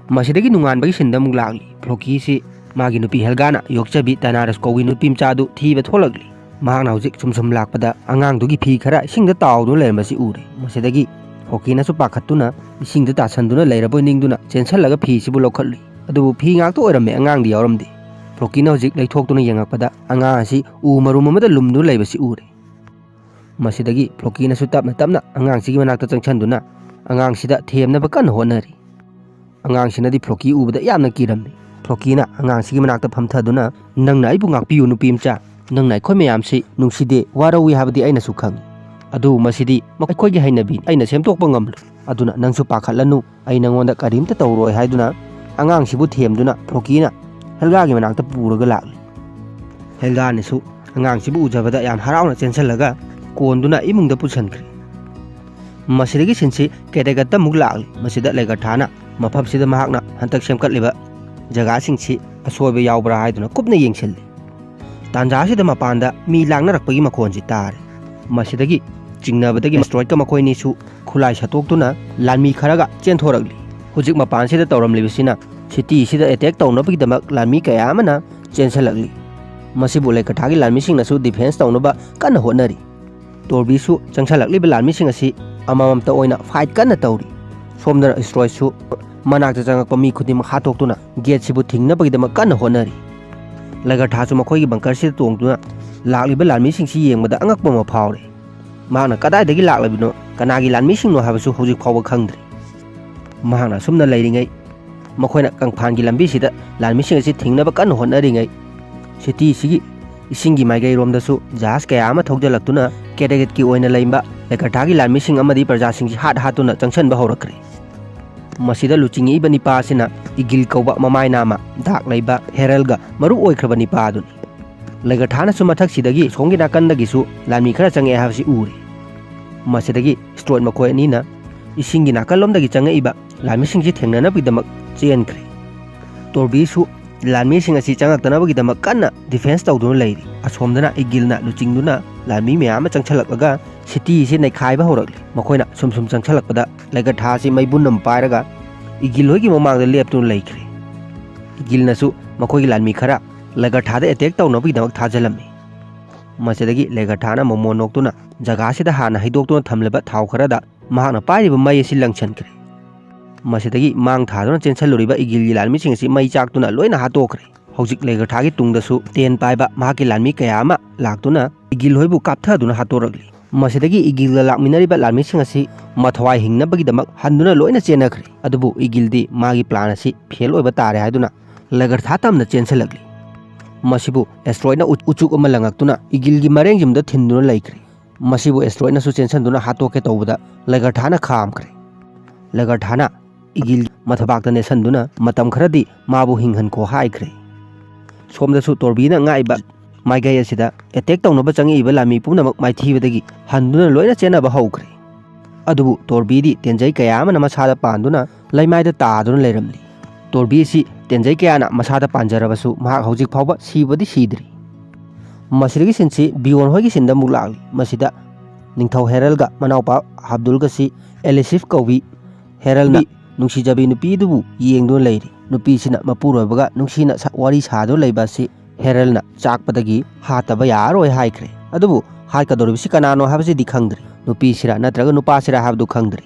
ꯃꯁꯤꯗꯒꯤ ꯅꯣꯡꯉꯥꯟꯕꯒꯤ ꯁꯤꯟꯗ ꯑꯃꯨꯛ ꯂꯥꯛꯂꯤ꯫ ꯐ꯭ꯔꯣꯀꯤꯁꯤ ꯃꯥꯒꯤ ꯅꯨꯄꯤ ꯍꯦꯜꯒꯥꯅ ꯌꯣꯛꯆꯕꯤ ꯇꯥꯅꯥꯔꯁ ꯀꯧꯕꯤ ꯅꯨꯄꯤ ꯃꯆꯥꯗꯨ ꯊꯤꯕ ꯊꯣꯛꯂꯛꯂꯤ꯫ ꯃꯍꯥꯛꯅ ꯍꯧꯖꯤꯛ ꯁꯨꯝ ꯁꯨꯝ ꯂꯥꯛꯄꯗ ꯑꯉꯥꯡꯗꯨꯒꯤ ꯐꯤ ꯈꯔ ꯏꯁꯤꯡꯗ ꯇꯥꯎꯗꯨꯅ ꯂꯩꯔꯝꯕꯁꯤ ꯎꯔꯦ꯫ ꯃꯁꯤꯗꯒꯤ ꯐ꯭ꯔꯣꯀꯤꯅꯁꯨ ꯄꯥꯈꯠꯇꯨꯅ ꯏꯁꯤꯡꯗ ꯇꯥꯁꯟꯗꯨꯅ ꯂꯩꯔꯕꯣꯏ ꯅꯤꯡꯗꯨꯅ ꯆꯦꯟꯁꯜꯂꯒ ꯐꯤꯁꯤꯕꯨ ꯂꯧꯈꯠꯂꯨꯏ꯫ ꯑꯗꯨꯕꯨ ꯐꯤ ꯉꯥꯛꯇ ꯑꯣꯏꯔꯝꯃꯦ, ꯑꯉꯥꯡꯗꯤ ꯌꯥꯎꯔꯝꯗꯦ꯫ ꯐ꯭ꯔꯣꯀꯤꯅ ꯍꯧꯖꯤꯛ ꯂꯩꯊꯣꯛꯇꯨꯅ ꯌꯦꯡꯉꯛꯄꯗ ꯑꯉꯥꯡ ꯑꯁꯤ ꯎ ꯃꯔꯨꯝ ꯑꯃꯗ ꯂꯨꯝꯗꯨꯅ ꯂꯩꯕꯁꯤ ꯎꯔꯦ꯫ ꯃꯁꯤꯗꯒꯤ ꯐ꯭ꯔꯣꯀꯤꯅꯁꯨ ꯇꯞꯅ ꯇꯞꯅ ꯑꯉꯥꯡꯁꯤꯒꯤ ꯃꯅꯥꯛꯇ ꯆꯪꯁꯤꯟꯗꯨꯅ ꯑꯉꯥꯡꯁꯤꯗ ꯊꯦꯝꯅꯕ ꯀꯟꯅ ꯍꯣꯠꯅꯔꯤ꯫ ꯑꯉꯥꯡꯁꯤꯅꯗꯤ ꯐ꯭ꯔꯣꯀꯤ ꯎꯕꯗ ꯌꯥꯝꯅ ꯀꯤꯔꯝꯃꯤ꯫ ꯐ꯭ꯔꯣꯀꯤꯅ ꯑꯉꯥꯡꯁꯤꯒꯤ ꯃꯅꯥꯛꯇ ꯐꯝꯊꯗꯨꯅ, "ꯅꯪꯅ ꯑꯩꯕꯨ ꯉꯥꯛꯄꯤꯌꯨ, ꯅꯨꯄꯤ ꯃꯆꯥ꯫ ꯅꯪꯅ ꯑꯩꯈꯣꯏ ꯃꯌꯥꯝꯁꯤ ꯅꯨꯡꯁꯤꯗꯦ, ꯋꯥꯔꯧꯏ ꯍꯥꯏꯕꯗꯤ ꯑꯩꯅꯁꯨ ꯈꯪꯏ꯫ ꯑꯗꯨꯕꯨ ꯃꯁꯤꯗꯤ ꯑꯩꯈꯣꯏꯒꯤ ꯍꯩꯅꯕꯤꯅꯤ, ꯑꯩꯅ ꯁꯦꯝꯗꯣꯛꯄ ꯉꯝꯂꯣꯏ꯫ ꯑꯗꯨꯅ ꯅꯪꯁꯨ ꯄꯥꯈꯠꯂꯅꯨ, ꯑꯩ ꯅꯪꯉꯣꯟꯗ ꯀꯔꯤꯝꯇ ꯇꯧꯔꯣꯏ" ꯍꯥꯏꯗꯨꯅ ꯑꯉꯥꯡꯁꯤꯕꯨ ꯊꯦꯝꯗꯨꯅ ꯐ꯭ꯔꯣꯀꯤꯅ ꯍꯦꯜꯒꯥꯒꯤ ꯃꯅꯥꯛꯇ ꯄꯨꯔꯒ ꯂꯥꯛꯂꯤ꯫ ꯍꯦꯜꯒꯥꯅꯁꯨ ꯑꯉꯥꯡꯁꯤꯕꯨ ꯎꯖꯕꯗ ꯌꯥꯝ ꯍꯔꯥꯎꯅ ꯆꯦꯟꯁꯤꯜꯂꯒ ꯀꯣꯟꯗꯨꯅ ꯏꯃꯨꯡꯗ ꯄꯨꯁꯤꯟꯈ꯭ꯔꯦ꯫ ꯃꯁꯤꯗꯒꯤ ꯁꯤꯟꯁꯤ ꯀꯦꯗꯦꯒꯠꯇ ꯑꯃꯨꯛ ꯂꯥꯛꯂꯤ꯫ ꯃꯁꯤꯗ ꯂꯩꯒꯊꯥꯅ ꯃꯐꯝꯁꯤꯗ ꯃꯍꯥꯛꯅ ꯍꯟꯗꯛ ꯁꯦꯝꯒꯠꯂꯤꯕ ꯖꯒꯥꯁꯤꯡꯁꯤ ꯑꯁꯣꯏꯕ ꯌꯥꯎꯕ꯭ꯔꯥ ꯍꯥꯏꯗꯨꯅ ꯀꯨꯞꯅ ꯌꯦꯡꯁꯤꯜꯂꯤ꯫ ꯇꯥꯟꯖꯥꯁꯤꯗ ꯃꯄꯥꯟꯗ ꯃꯤ ꯂꯥꯡꯅꯔꯛꯄꯒꯤ ꯃꯈꯣꯟꯁꯤ ꯇꯥꯔꯦ꯫ ꯃꯁꯤꯗꯒꯤ ꯆꯤꯡꯅꯕꯗꯒꯤ ꯑꯦꯁꯇ꯭ꯔꯣꯏꯗꯀ ꯃꯈꯣꯏꯅꯤꯁꯨ ꯈꯨꯠꯂꯥꯏ ꯁꯠꯇꯣꯛꯇꯨꯅ ꯂꯥꯟꯃꯤ ꯈꯔꯒ ꯆꯦꯟꯊꯣꯔꯛꯂꯤ꯫ ꯍꯧꯖꯤꯛ ꯃꯄꯥꯟꯁꯤꯗ ꯇꯧꯔꯝꯂꯤꯕꯁꯤꯅ ꯁꯤꯇꯤꯁꯤꯗ ꯑꯦꯇꯦꯛ ꯇꯧꯅꯕꯒꯤꯗꯃꯛ ꯂꯥꯟꯃꯤ ꯀꯌꯥ ꯑꯃꯅ ꯆꯦꯟꯁꯤꯜꯂꯛꯂꯤ꯫ ꯃꯁꯤꯕꯨ ꯂꯩꯀꯊꯥꯒꯤ ꯂꯥꯟꯃꯤꯁꯤꯡꯅꯁꯨ ꯗꯤꯐꯦꯟꯁ ꯇꯧꯅꯕ ꯀꯟꯅ ꯍꯣꯠꯅꯔꯤ꯫ ꯇꯣꯔꯕꯤꯁꯨ ꯆꯪꯁꯤꯜꯂꯛꯂꯤꯕ ꯂꯥꯟꯃꯤꯁꯤꯡ ꯑꯁꯤ ꯑꯃꯃꯝꯇ ꯑꯣꯏꯅ ꯐꯥꯏꯠ ꯀꯟꯅ ꯇꯧꯔꯤ꯫ ꯁꯣꯝꯗꯅ ꯑꯦꯁꯇ꯭ꯔꯣꯏꯗꯁꯨ ꯃꯅꯥꯛꯇ ꯆꯪꯉꯛꯄ ꯃꯤ ꯈꯨꯗꯤꯡꯃꯛ ꯍꯥꯠꯇꯣꯛꯇꯨꯅ ꯒꯦꯠꯁꯤꯕꯨ ꯊꯤꯡꯅꯕꯒꯤꯗꯃꯛ ꯀꯟꯅ ꯍꯣꯠꯅꯔꯤ꯫ ꯂꯩꯒꯊꯥꯁꯨ ꯃꯈꯣꯏꯒꯤ ꯕꯪꯀꯔꯁꯤꯗ ꯇꯣꯡꯗꯨꯅ ꯂꯥꯛꯂꯤꯕ ꯂꯥꯟꯃꯤꯁꯤꯡꯁꯤ ꯌꯦꯡꯕꯗ ꯑꯉꯛꯄ ꯑꯃ ꯐꯥꯎꯔꯦ꯫ ꯃꯍꯥꯛꯅ ꯀꯗꯥꯏꯗꯒꯤ ꯂꯥꯛꯂꯕꯅꯣ, ꯀꯅꯥꯒꯤ ꯂꯥꯟꯃꯤꯁꯤꯡꯅꯣ ꯍꯥꯏꯕꯁꯨ ꯍꯧꯖꯤꯛ ꯐꯥꯎꯕ ꯈꯪꯗ꯭ꯔꯤ꯫ ꯃꯍꯥꯛꯅ ꯑꯁꯨꯝꯅ ꯂꯩꯔꯤꯉꯩ, ꯃꯈꯣꯏꯅ ꯀꯪꯐꯥꯟꯒꯤ ꯂꯝꯕꯤꯁꯤꯗ ꯂꯥꯟꯃꯤꯁꯤꯡ ꯑꯁꯤ ꯊꯤꯡꯅꯕ ꯀꯟꯅ ꯍꯣꯠꯅꯔꯤꯉꯩ, ꯁꯤꯇꯤꯁꯤꯒꯤ ꯏꯁꯤꯡꯒꯤ ꯃꯥꯏꯀꯩꯔꯣꯝꯗꯁꯨ ꯖꯍꯥꯖ ꯀꯌꯥ ꯑꯃ ꯊꯧꯖꯤꯜꯂꯛꯇꯨꯅ ꯀꯦꯗꯒꯦꯠꯀꯤ ꯑꯣꯏꯅ ꯂꯩꯕ ꯂꯦꯒꯔꯊꯥꯒꯤ ꯂꯥꯟꯃꯤꯁꯤꯡ ꯑꯃꯗꯤ ꯄ꯭ꯔꯖꯥꯁꯤꯡꯁꯤ ꯍꯥꯠ ꯍꯥꯠꯇꯨꯅ ꯆꯪꯁꯤꯟꯕ ꯍꯧꯔꯛꯈ꯭ꯔꯦ꯫ ꯃꯁꯤꯗ ꯂꯨꯆꯤꯡꯉꯛꯏꯕ ꯅꯤꯄꯥ ꯑꯁꯤꯅ ꯏꯒꯤꯜ ꯀꯧꯕ ꯃꯃꯥꯏ ꯅꯥꯝꯃ ꯗꯥꯛ ꯂꯩꯕ ꯍꯦꯔꯜꯒ ꯃꯔꯨ ꯑꯣꯏꯈ꯭ꯔꯕ ꯅꯤꯄꯥ ꯑꯗꯨꯅꯤ꯫ ꯂꯦꯒꯔꯊꯥꯅꯁꯨ ꯃꯊꯛꯁꯤꯗꯒꯤ ꯁꯣꯝꯒꯤ ꯅꯥꯀꯟꯗꯒꯤꯁꯨ ꯂꯥꯟꯃꯤ ꯈꯔ ꯆꯪꯉꯛꯑꯦ ꯍꯥꯏꯕꯁꯤ ꯎꯔꯦ꯫ ꯃꯁꯤꯗꯒꯤ ꯁ꯭ꯇ꯭ꯔꯣꯏꯠ ꯃꯈꯣꯏ ꯑꯅꯤꯅ ꯏꯁꯤꯡꯒꯤ ꯅꯥꯀꯜꯂꯣꯝꯗꯒꯤ ꯆꯪꯉꯛꯏꯕ ꯂꯥꯟꯃꯤꯁꯤꯡꯁꯤ ꯊꯦꯡꯅꯅꯕꯒꯤꯗꯃꯛ ꯆꯦꯟꯈ꯭ꯔꯦ꯫ ꯇꯣꯔꯕꯤꯁꯨ ꯂꯥꯟꯃꯤꯁꯤꯡ ꯑꯁꯤ ꯆꯪꯉꯛꯇꯅꯕꯒꯤꯗꯃꯛ ꯀꯟꯅ ꯗꯤꯐꯦꯟꯁ ꯇꯧꯗꯨꯅ ꯂꯩꯔꯤ꯫ ꯑꯁꯣꯝꯗꯅ ꯏꯒꯤꯜꯅ ꯂꯨꯆꯤꯡꯗꯨꯅ ꯂꯥꯟꯃꯤ ꯃꯌꯥꯝ ꯑꯃ ꯆꯪꯁꯤꯜꯂꯛꯂꯒ ꯁꯤꯇꯤ ꯑꯁꯤ ꯅꯩꯈꯥꯏꯕ ꯍꯧꯔꯛꯂꯤ꯫ ꯃꯈꯣꯏꯅ ꯁꯨꯝ ꯁꯨꯝ ꯆꯪꯁꯤꯜꯂꯛꯄꯗ ꯂꯦꯒꯔꯊꯥ ꯑꯁꯤ ꯃꯩꯕꯨꯟ ꯑꯃ ꯄꯥꯏꯔꯒ ꯏꯒꯤꯜ ꯍꯣꯏꯒꯤ ꯃꯃꯥꯡꯗ ꯂꯦꯞꯇꯨꯅ ꯂꯩꯈ꯭ꯔꯦ꯫ ꯏꯒꯤꯜꯅꯁꯨ ꯃꯈꯣꯏꯒꯤ ꯂꯥꯟꯃꯤ ꯈꯔ ꯂꯦꯒꯔꯊꯥꯗ ꯑꯦꯇꯦꯛ ꯇꯧꯅꯕꯒꯤꯗꯃꯛ ꯊꯥꯖꯤꯜꯂꯝꯃꯤ꯫ ꯃꯁꯤꯗꯒꯤ ꯂꯦꯒꯔꯊꯥꯅ ꯃꯣꯃꯣꯟ ꯅꯣꯛꯇꯨꯅ ꯖꯒꯥꯁꯤꯗ ꯍꯥꯟꯅ ꯍꯩꯗꯣꯛꯇꯨꯅ ꯊꯝꯂꯤꯕ ꯊꯥꯎ ꯈꯔꯗ ꯃꯍꯥꯛꯅ ꯄꯥꯏꯔꯤꯕ ꯃꯩ ꯑꯁꯤ ꯂꯪꯁꯤꯟꯈ꯭ꯔꯦ꯫ ꯃꯁꯤꯗꯒꯤ ꯃꯥꯡ ꯊꯥꯗꯨꯅ ꯆꯦꯟꯁꯤꯜꯂꯨꯔꯤꯕ ꯏꯒꯤꯜꯒꯤ ꯂꯥꯟꯃꯤꯁꯤꯡ ꯑꯁꯤ ꯃꯩ ꯆꯥꯛꯇꯨꯅ ꯂꯣꯏꯅ ꯍꯥꯠꯇꯣꯛꯈ꯭ꯔꯦ꯫ ꯍꯧꯖꯤꯛ ꯂꯦꯒꯔꯊꯥꯒꯤ ꯇꯨꯡꯗꯁꯨ ꯇꯦꯟ ꯄꯥꯏꯕ ꯃꯍꯥꯛꯀꯤ ꯂꯥꯟꯃꯤ ꯀꯌꯥ ꯑꯃ ꯂꯥꯛꯇꯨꯅ ꯏꯒꯤꯜ ꯍꯣꯏꯕꯨ ꯀꯥꯞꯊꯗꯨꯅ ꯍꯥꯠꯇꯣꯔꯛꯂꯤ꯫ ꯃꯁꯤꯗꯒꯤ ꯏꯒꯤꯜꯒ ꯂꯥꯛꯃꯤꯟꯅꯔꯤꯕ ꯂꯥꯟꯃꯤꯁꯤꯡ ꯑꯁꯤ ꯃꯊꯋꯥꯏ ꯍꯤꯡꯅꯕꯒꯤꯗꯃꯛ ꯍꯟꯗꯨꯅ ꯂꯣꯏꯅ ꯆꯦꯟꯅꯈ꯭ꯔꯦ꯫ ꯑꯗꯨꯕꯨ ꯏꯒꯤꯜꯗꯤ ꯃꯥꯒꯤ ꯄ꯭ꯂꯥꯟ ꯑꯁꯤ ꯐꯦꯜ ꯑꯣꯏꯕ ꯇꯥꯔꯦ ꯍꯥꯏꯗꯨꯅ ꯂꯦꯒꯔꯊꯥ ꯇꯝꯅ ꯆꯦꯟꯁꯤꯜꯂꯛꯂꯤ꯫ ꯃꯁꯤꯕꯨ ꯑꯦꯁꯇ꯭ꯔꯣꯏꯗꯅ ꯎ-, ꯎꯆꯨꯛ ꯑꯃ ꯂꯪꯉꯛꯇꯨꯅ ꯏꯒꯤꯜꯒꯤ ꯃꯔꯦꯡꯖꯤꯝꯗ ꯊꯤꯟꯗꯨꯅ ꯂꯩꯈ꯭ꯔꯦ꯫ ꯃꯁꯤꯕꯨ ꯑꯦꯁꯇ꯭ꯔꯣꯏꯗꯅꯁꯨ ꯆꯦꯟꯁꯤꯟꯗꯨꯅ ꯍꯥꯠꯇꯣꯛꯀꯦ ꯇꯧꯕꯗ ꯂꯦꯒꯔꯊꯥꯅ ꯈꯥꯝꯈ꯭ꯔꯦ꯫ ꯂꯦꯒꯔꯊꯥꯅ ꯏꯒꯤꯜ ꯃꯊꯕꯥꯛꯇ ꯅꯦꯠꯁꯟꯗꯨꯅ ꯃꯇꯝ ꯈꯔꯗꯤ ꯃꯥꯕꯨ ꯍꯤꯡꯍꯟꯈꯣ ꯍꯥꯏꯈ꯭ꯔꯦ꯫ ꯁꯣꯝꯗꯁꯨ ꯇꯣꯔꯕꯤꯅ ꯉꯥꯛꯏꯕ ꯃꯥꯏꯀꯩ ꯑꯁꯤꯗ ꯑꯦꯇꯦꯛ ꯇꯧꯅꯕ ꯆꯪꯉꯛꯏꯕ ꯂꯥꯟꯃꯤ ꯄꯨꯝꯅꯃꯛ ꯃꯥꯏꯊꯤꯕꯗꯒꯤ ꯍꯟꯗꯨꯅ ꯂꯣꯏꯅ ꯆꯦꯟꯅꯕ ꯍꯧꯈ꯭ꯔꯦ꯫ ꯑꯗꯨꯕꯨ ꯇꯣꯔꯕꯤꯗꯤ ꯇꯦꯟꯖꯩ ꯀꯌꯥ ꯑꯃꯅ ꯃꯁꯥꯗ ꯄꯥꯟꯗꯨꯅ ꯂꯩꯃꯥꯏꯗ ꯇꯥꯗꯨꯅ ꯂꯩꯔꯝꯂꯤ꯫ ꯇꯣꯔꯕꯤ ꯑꯁꯤ ꯇꯦꯟꯖꯩ ꯀꯌꯥꯅ ꯃꯁꯥꯗ ꯄꯥꯟꯖꯔꯕꯁꯨ ꯃꯍꯥꯛ ꯍꯧꯖꯤꯛ ꯐꯥꯎꯕ ꯁꯤꯕꯗꯤ ꯁꯤꯗ꯭ꯔꯤ꯫ ꯃꯁꯤꯗꯒꯤ ꯁꯤꯟꯁꯤ ꯕꯤꯌꯣꯟ ꯍꯣꯏꯒꯤ ꯁꯤꯟꯗ ꯑꯃꯨꯛ ꯂꯥꯛꯂꯤ꯫ ꯃꯁꯤꯗ ꯅꯤꯡꯊꯧ ꯍꯦꯔꯜꯒ ꯃꯅꯥꯎꯄꯥ ꯍꯥꯕꯗꯨꯜꯒꯁꯤ ꯑꯦꯂꯤꯁꯤꯐ ꯀꯧꯕꯤ ꯍꯦꯔꯜꯅ ꯅꯨꯡꯁꯤꯖꯕꯤ ꯅꯨꯄꯤꯗꯨꯕꯨ ꯌꯦꯡꯗꯨꯅ ꯂꯩꯔꯤ꯫ ꯅꯨꯄꯤꯁꯤꯅ ꯃꯄꯨꯔꯣꯏꯕꯒ ꯅꯨꯡꯁꯤꯅ ꯁ-, ꯋꯥꯔꯤ ꯁꯥꯗꯨꯅ ꯂꯩꯕ ꯑꯁꯤ ꯍꯦꯔꯜꯅ ꯆꯥꯛꯄꯗꯒꯤ ꯍꯥꯠꯇꯕ ꯌꯥꯔꯔꯣꯏ ꯍꯥꯏꯈ꯭ꯔꯦ꯫ ꯑꯗꯨꯕꯨ ꯍꯥꯠꯀꯗꯧꯔꯤꯕꯁꯤ ꯀꯅꯥꯅꯣ ꯍꯥꯏꯕꯁꯤꯗꯤ ꯈꯪꯗ꯭ꯔꯤ꯫ ꯅꯨꯄꯤꯁꯤꯔꯥ ꯅꯠꯇ꯭ꯔꯒ ꯅꯨꯄꯥꯁꯤꯔꯥ ꯍꯥꯏꯕꯗꯨ ꯈꯪꯗ꯭ꯔꯤ꯫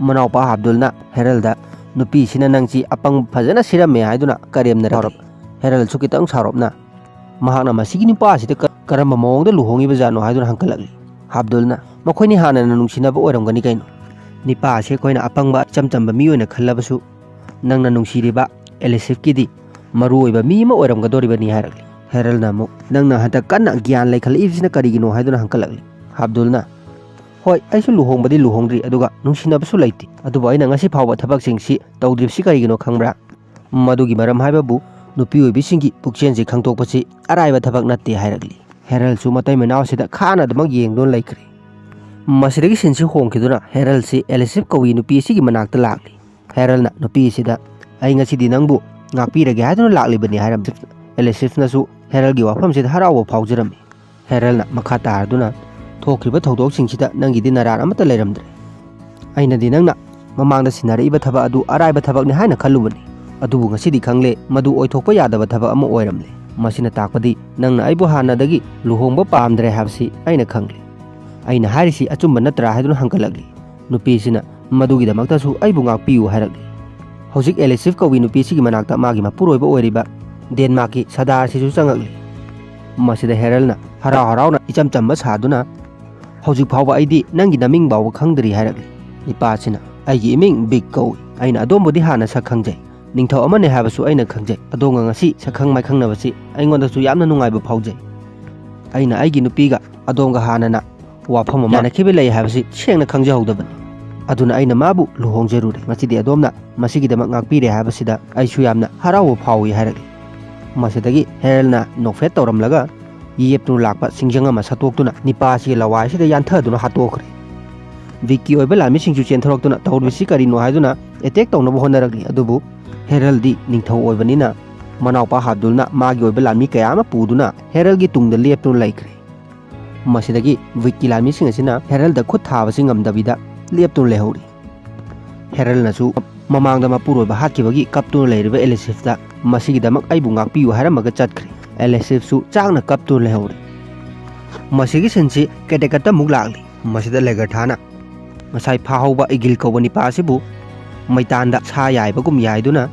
ꯃꯅꯥꯎꯄꯥ ꯑꯕꯗꯨꯜꯅ ꯍꯦꯔꯜꯗ, "ꯅꯨꯄꯤꯁꯤꯅ ꯅꯪꯁꯤ ꯑꯄꯪ ꯐꯖꯅ ꯁꯤꯔꯝꯃꯦ" ꯍꯥꯏꯗꯨꯅ ꯀꯔꯦꯝꯅꯔꯛꯂꯤ꯫ ꯍꯦꯔꯜꯁꯨ ꯈꯤꯇꯪ ꯁꯥꯎꯔꯞꯅ, "ꯃꯍꯥꯛꯅ ꯃꯁꯤꯒꯤ ꯅꯨꯄꯥꯁꯤꯗ ꯀ-, ꯀꯔꯝꯕ ꯃꯑꯣꯡꯗ ꯂꯨꯍꯣꯡꯉꯤꯕꯖꯥꯠꯅꯣ?" ꯍꯥꯏꯗꯨꯅ ꯍꯪꯀꯠꯂꯛꯂꯤ꯫ ꯑꯕꯗꯨꯜꯅ, "ꯃꯈꯣꯏꯅꯤ ꯍꯥꯟꯅꯅ ꯅꯨꯡꯁꯤꯅꯕ ꯑꯣꯏꯔꯝꯒꯅꯤ ꯀꯩꯅꯣ? ꯅꯤꯄꯥ ꯑꯁꯤ ꯑꯩꯈꯣꯏꯅ ꯑꯄꯪꯕ ꯏꯆꯝ ꯆꯝꯕ ꯃꯤ ꯑꯣꯏꯅ ꯈꯜꯂꯕꯁꯨ, ꯅꯪꯅ ꯅꯨꯡꯁꯤꯔꯤꯕ ꯑꯦꯂꯤꯁꯤꯐꯀꯤꯗꯤ ꯃꯔꯨ ꯑꯣꯏꯕ ꯃꯤ ꯑꯃ ꯑꯣꯏꯔꯝꯒꯗꯧꯔꯤꯕꯅꯤ" ꯍꯥꯏꯔꯛꯂꯤ꯫ ꯍꯦꯔꯜꯅ ꯑꯃꯨꯛ, "ꯅꯪꯅ ꯍꯟꯗꯛ ꯀꯟꯅ ꯒ꯭ꯌꯥꯟ ꯂꯩꯈꯠꯂꯛꯏꯕꯁꯤꯅ ꯀꯔꯤꯒꯤꯅꯣ?" ꯍꯥꯏꯗꯨꯅ ꯍꯪꯀꯠꯂꯛꯂꯤ꯫ ꯑꯕꯗꯨꯜꯅ, "ꯍꯣꯏ, ꯑꯩꯁꯨ ꯂꯨꯍꯣꯡꯕꯗꯤ ꯂꯨꯍꯣꯡꯗ꯭ꯔꯤ, ꯑꯗꯨꯒ ꯅꯨꯡꯁꯤꯅꯕꯁꯨ ꯂꯩꯇꯦ, ꯑꯗꯨꯕꯨ ꯑꯩꯅ ꯉꯁꯤ ꯐꯥꯎꯕ ꯊꯕꯛꯁꯤꯡꯁꯤ ꯇꯧꯗ꯭ꯔꯤꯕꯁꯤ ꯀꯔꯤꯒꯤꯅꯣ ꯈꯪꯕ꯭ꯔꯥ? ꯃꯗꯨꯒꯤ ꯃꯔꯝ ꯍꯥꯏꯕꯕꯨ ꯅꯨꯄꯤ ꯑꯣꯏꯕꯤꯁꯤꯡꯒꯤ ꯄꯨꯛꯆꯦꯜꯁꯤ ꯈꯪꯗꯣꯛꯄꯁꯤ ꯑꯔꯥꯏꯕ ꯊꯕꯛ ꯅꯠꯇꯦ" ꯍꯥꯏꯔꯛꯂꯤ꯫ ꯍꯦꯔꯜꯁꯨ ꯃꯇꯩ ꯃꯅꯥꯎꯁꯤꯗ ꯈꯥꯅꯗꯃꯛ ꯌꯦꯡꯗꯨꯅ ꯂꯩꯈ꯭ꯔꯦ꯫ ꯃꯁꯤꯗꯒꯤ ꯁꯤꯟꯁꯤ ꯍꯣꯡꯈꯤꯗꯨꯅ ꯍꯦꯔꯜꯁꯤ ꯑꯦꯂꯤꯁꯤꯐ ꯀꯧꯏ ꯅꯨꯄꯤ ꯑꯁꯤꯒꯤ ꯃꯅꯥꯛꯇ ꯂꯥꯛꯂꯤ꯫ ꯍꯦꯔꯜꯅ ꯅꯨꯄꯤ ꯑꯁꯤꯗ, "ꯑꯩ ꯉꯁꯤꯗꯤ ꯅꯪꯕꯨ ꯉꯥꯛꯄꯤꯔꯒꯦ ꯍꯥꯏꯗꯨꯅ ꯂꯥꯛꯂꯤꯕꯅꯤ" ꯍꯥꯏꯔꯝꯃꯤ꯫ ꯑꯦꯂꯤꯁꯤꯐꯅꯁꯨ ꯍꯦꯔꯜꯒꯤ ꯋꯥꯐꯝꯁꯤꯗ ꯍꯔꯥꯎꯕ ꯐꯥꯎꯖꯔꯝꯃꯤ꯫ ꯍꯦꯔꯜꯅ ꯃꯈꯥ ꯇꯥꯔꯗꯨꯅ, "ꯊꯣꯛꯈ꯭ꯔꯤꯕ ꯊꯧꯗꯣꯛꯁꯤꯡꯁꯤꯗ ꯅꯪꯒꯤꯗꯤ ꯅꯔꯥꯟ ꯑꯃꯠꯇ ꯂꯩꯔꯝꯗ꯭ꯔꯦ꯫ ꯑꯩꯅꯗꯤ ꯅꯪꯅ ꯃꯃꯥꯡꯗ ꯁꯤꯟꯅꯔꯛꯏꯕ ꯊꯕꯛ ꯑꯗꯨ ꯑꯔꯥꯏꯕ ꯊꯕꯛꯅꯤ ꯍꯥꯏꯅ ꯈꯜꯂꯨꯕꯅꯤ, ꯑꯗꯨꯕꯨ ꯉꯁꯤꯗꯤ ꯈꯪꯂꯦ ꯃꯗꯨ ꯑꯣꯏꯊꯣꯛꯄ ꯌꯥꯗꯕ ꯊꯕꯛ ꯑꯃ ꯑꯣꯏꯔꯝꯂꯦ꯫ ꯃꯁꯤꯅ ꯇꯥꯛꯄꯗꯤ ꯅꯪꯅ ꯑꯩꯕꯨ ꯍꯥꯟꯅꯗꯒꯤ ꯂꯨꯍꯣꯡꯕ ꯄꯥꯝꯗ꯭ꯔꯦ ꯍꯥꯏꯕꯁꯤ ꯑꯩꯅ ꯈꯪꯂꯦ꯫ ꯑꯩꯅ ꯍꯥꯏꯔꯤꯁꯤ ꯑꯆꯨꯝꯕ ꯅꯠꯇ꯭ꯔꯥ?" ꯍꯥꯏꯗꯨꯅ ꯍꯪꯒꯠꯂꯛꯂꯤ꯫ ꯅꯨꯄꯤꯁꯤꯅ, "ꯃꯗꯨꯒꯤꯗꯃꯛꯇꯁꯨ ꯑꯩꯕꯨ ꯉꯥꯛꯄꯤꯌꯨ" ꯍꯥꯏꯔꯛꯂꯤ꯫ ꯍꯧꯖꯤꯛ ꯑꯦꯂꯤꯁꯤꯐ ꯀꯧꯕꯤ ꯅꯨꯄꯤꯁꯤꯒꯤ ꯃꯅꯥꯛꯇ ꯃꯥꯒꯤ ꯃꯄꯨꯔꯣꯏꯕ ꯑꯣꯏꯔꯤꯕ ꯗꯦꯟꯃꯥꯔꯛꯀꯤ ꯁꯔꯗꯥꯔꯁꯤꯁꯨ ꯆꯪꯉꯛꯂꯤ꯫ ꯃꯁꯤꯗ ꯍꯦꯔꯜꯅ ꯍꯔꯥꯎ ꯍꯔꯥꯎꯅ ꯏꯆꯝ ꯆꯝꯕ ꯁꯥꯗꯨꯅ, "ꯍꯧꯖꯤꯛ ꯐꯥꯎꯕ ꯑꯩꯗꯤ ꯅꯪꯒꯤ ꯅꯃꯤꯡ ꯐꯥꯎꯕ ꯈꯪꯗ꯭ꯔꯤ" ꯍꯥꯏꯔꯛꯂꯤ꯫ ꯅꯤꯄꯥꯁꯤꯅ, "ꯑꯩꯒꯤ ꯏꯃꯤꯡ ꯕꯤꯛ ꯀꯧꯏ꯫ ꯑꯩꯅ ꯑꯗꯣꯝꯕꯨꯗꯤ ꯍꯥꯟꯅ ꯁꯛ ꯈꯪꯖꯩ꯫ ꯅꯤꯡꯊꯧ ꯑꯃꯅꯤ ꯍꯥꯏꯕꯁꯨ ꯑꯩꯅ ꯈꯪꯖꯩ꯫ ꯑꯗꯣꯝꯒ ꯉꯁꯤ ꯁꯛꯈꯪ ꯃꯥꯏꯈꯪꯅꯕꯁꯤ ꯑꯩꯉꯣꯟꯗꯁꯨ ꯌꯥꯝꯅ ꯅꯨꯡꯉꯥꯏꯕ ꯐꯥꯎꯖꯩ꯫ ꯑꯩꯅ ꯑꯩꯒꯤ ꯅꯨꯄꯤꯒ ꯑꯗꯣꯝꯒ ꯍꯥꯟꯅꯅ ꯋꯥꯐꯝ ꯑꯃ ꯌꯥꯅꯈꯤꯕ ꯂꯩ ꯍꯥꯏꯕꯁꯤ ꯁꯦꯡꯅ ꯈꯪꯖꯍꯧꯗꯕꯅꯤ꯫ ꯑꯗꯨꯅ ꯑꯩꯅ ꯃꯥꯕꯨ ꯂꯨꯍꯣꯡꯖꯔꯨꯔꯦ꯫ ꯉꯁꯤꯗꯤ ꯑꯗꯣꯝꯅ ꯃꯁꯤꯒꯤꯗꯃꯛ ꯉꯥꯛꯄꯤꯔꯦ ꯍꯥꯏꯕꯁꯤꯗ ꯑꯩꯁꯨ ꯌꯥꯝꯅ ꯍꯔꯥꯎꯕ ꯐꯥꯎꯏ" ꯍꯥꯏꯔꯛꯂꯤ꯫ ꯃꯁꯤꯗꯒꯤ ꯍꯦꯔꯜꯅ ꯅꯣꯛꯐꯦꯠ ꯇꯧꯔꯝꯂꯒ ꯌꯦꯞꯇꯨꯅ ꯂꯥꯛꯄ ꯁꯤꯡꯖꯪ ꯑꯃ ꯁꯠꯇꯣꯛꯇꯨꯅ ꯅꯤꯄꯥꯁꯤꯒꯤ ꯂꯋꯥꯏꯁꯤꯗ ꯌꯥꯟꯊꯗꯨꯅ ꯍꯥꯠꯇꯣꯛꯈ꯭ꯔꯦ꯫ ꯕꯤꯛꯀꯤ ꯑꯣꯏꯕ ꯂꯥꯟꯃꯤꯁꯤꯡꯁꯨ ꯆꯦꯟꯊꯣꯔꯛꯇꯨꯅ ꯇꯧꯔꯤꯕꯁꯤ ꯀꯔꯤꯅꯣ ꯍꯥꯏꯗꯨꯅ ꯑꯦꯇꯦꯛ ꯇꯧꯅꯕ ꯍꯣꯠꯅꯔꯛꯂꯤ꯫ ꯑꯗꯨꯕꯨ ꯍꯦꯔꯜꯗꯤ ꯅꯤꯡꯊꯧ ꯑꯣꯏꯕꯅꯤꯅ ꯃꯅꯥꯎꯄꯥ ꯍꯥꯕꯗꯨꯜꯅ ꯃꯥꯒꯤ ꯑꯣꯏꯕ ꯂꯥꯟꯃꯤ ꯀꯌꯥ ꯑꯃ ꯄꯨꯗꯨꯅ ꯍꯦꯔꯜꯒꯤ ꯇꯨꯡꯗ ꯂꯦꯞꯇꯨꯅ ꯂꯩꯈ꯭ꯔꯦ꯫ ꯃꯁꯤꯗꯒꯤ ꯕꯤꯛꯀꯤ ꯂꯥꯟꯃꯤꯁꯤꯡ ꯑꯁꯤꯅ ꯍꯦꯔꯜꯗ ꯈꯨꯠ ꯊꯥꯕꯁꯤ ꯉꯝꯗꯕꯤꯗ ꯂꯦꯞꯇꯨꯅ ꯂꯩꯍꯧꯔꯤ꯫ ꯍꯦꯔꯜꯅꯁꯨ ꯃꯃꯥꯡꯗ ꯃꯄꯨꯔꯣꯏꯕ ꯍꯥꯠꯈꯤꯕꯒꯤ ꯀꯞꯇꯨꯅ ꯂꯩꯔꯤꯕ ꯑꯦꯂꯤꯁꯤꯐꯇ ꯃꯁꯤꯒꯤꯗꯃꯛ ꯑꯩꯕꯨ ꯉꯥꯛꯄꯤꯌꯨ ꯍꯥꯏꯔꯝꯃꯒ ꯆꯠꯈ꯭ꯔꯦ꯫ ꯑꯦꯂꯤꯁꯤꯐꯁꯨ ꯆꯥꯛꯅ ꯀꯞꯇꯨꯅ ꯂꯩꯍꯧꯔꯤ꯫ ꯃꯁꯤꯒꯤ ꯁꯤꯟꯁꯤ ꯀꯦꯇꯦꯀꯠꯇ ꯑꯃꯨꯛ ꯂꯥꯛꯂꯤ꯫ ꯃꯁꯤꯗ ꯂꯦꯒꯔꯊꯥꯅ ꯉꯁꯥꯏ ꯐꯥꯍꯧꯕ ꯏꯒꯤꯜ ꯀꯧꯕ ꯅꯤꯄꯥ ꯑꯁꯤꯕꯨ ꯃꯩꯇꯥꯟꯗ ꯁꯥ ꯌꯥꯏꯕꯒꯨꯝ ꯌꯥꯏꯗꯨꯅ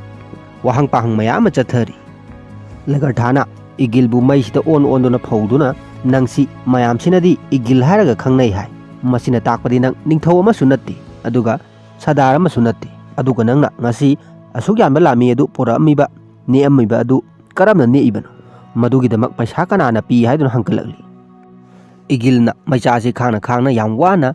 ꯋꯥꯍꯪ ꯄꯥꯍꯪ ꯃꯌꯥꯝ ꯑꯃ ꯆꯠꯊꯔꯤ꯫ ꯂꯦꯒꯔꯊꯥꯅ ꯏꯒꯤꯜꯕꯨ ꯃꯩꯁꯤꯗ ꯑꯣꯟ ꯑꯣꯟꯗꯨꯅ ꯐꯧꯗꯨꯅ "ꯅꯪꯁꯤ ꯃꯌꯥꯝꯁꯤꯅꯗꯤ ꯏꯒꯤꯜ ꯍꯥꯏꯔꯒ ꯈꯪꯅꯩ ꯍꯥꯏ꯫ ꯃꯁꯤꯅ ꯇꯥꯛꯄꯗꯤ ꯅꯪ ꯅꯤꯡꯊꯧ ꯑꯃꯁꯨ ꯅꯠꯇꯦ, ꯑꯗꯨꯒ ꯁꯔꯗꯥꯔ ꯑꯃꯁꯨ ꯅꯠꯇꯦ꯫ ꯑꯗꯨꯒ ꯅꯪꯅ ꯉꯁꯤ ꯑꯁꯨꯛ ꯌꯥꯝꯕ ꯂꯥꯟꯃꯤ ꯑꯗꯨ ꯄꯨꯔꯛꯑꯝꯃꯤꯕ, ꯅꯦꯛꯑꯝꯃꯤꯕ ꯑꯗꯨ ꯀꯔꯝꯅ ꯅꯦꯛꯏꯕꯅꯣ? ꯃꯗꯨꯒꯤꯗꯃꯛ ꯄꯩꯁꯥ ꯀꯅꯥꯅ ꯄꯤ?" ꯍꯥꯏꯗꯨꯅ ꯍꯪꯒꯠꯂꯛꯂꯤ꯫ ꯏꯒꯤꯜꯅ ꯃꯩꯆꯥꯁꯤ ꯈꯥꯡꯅ ꯈꯥꯡꯅ ꯌꯥꯝ ꯋꯥꯅ,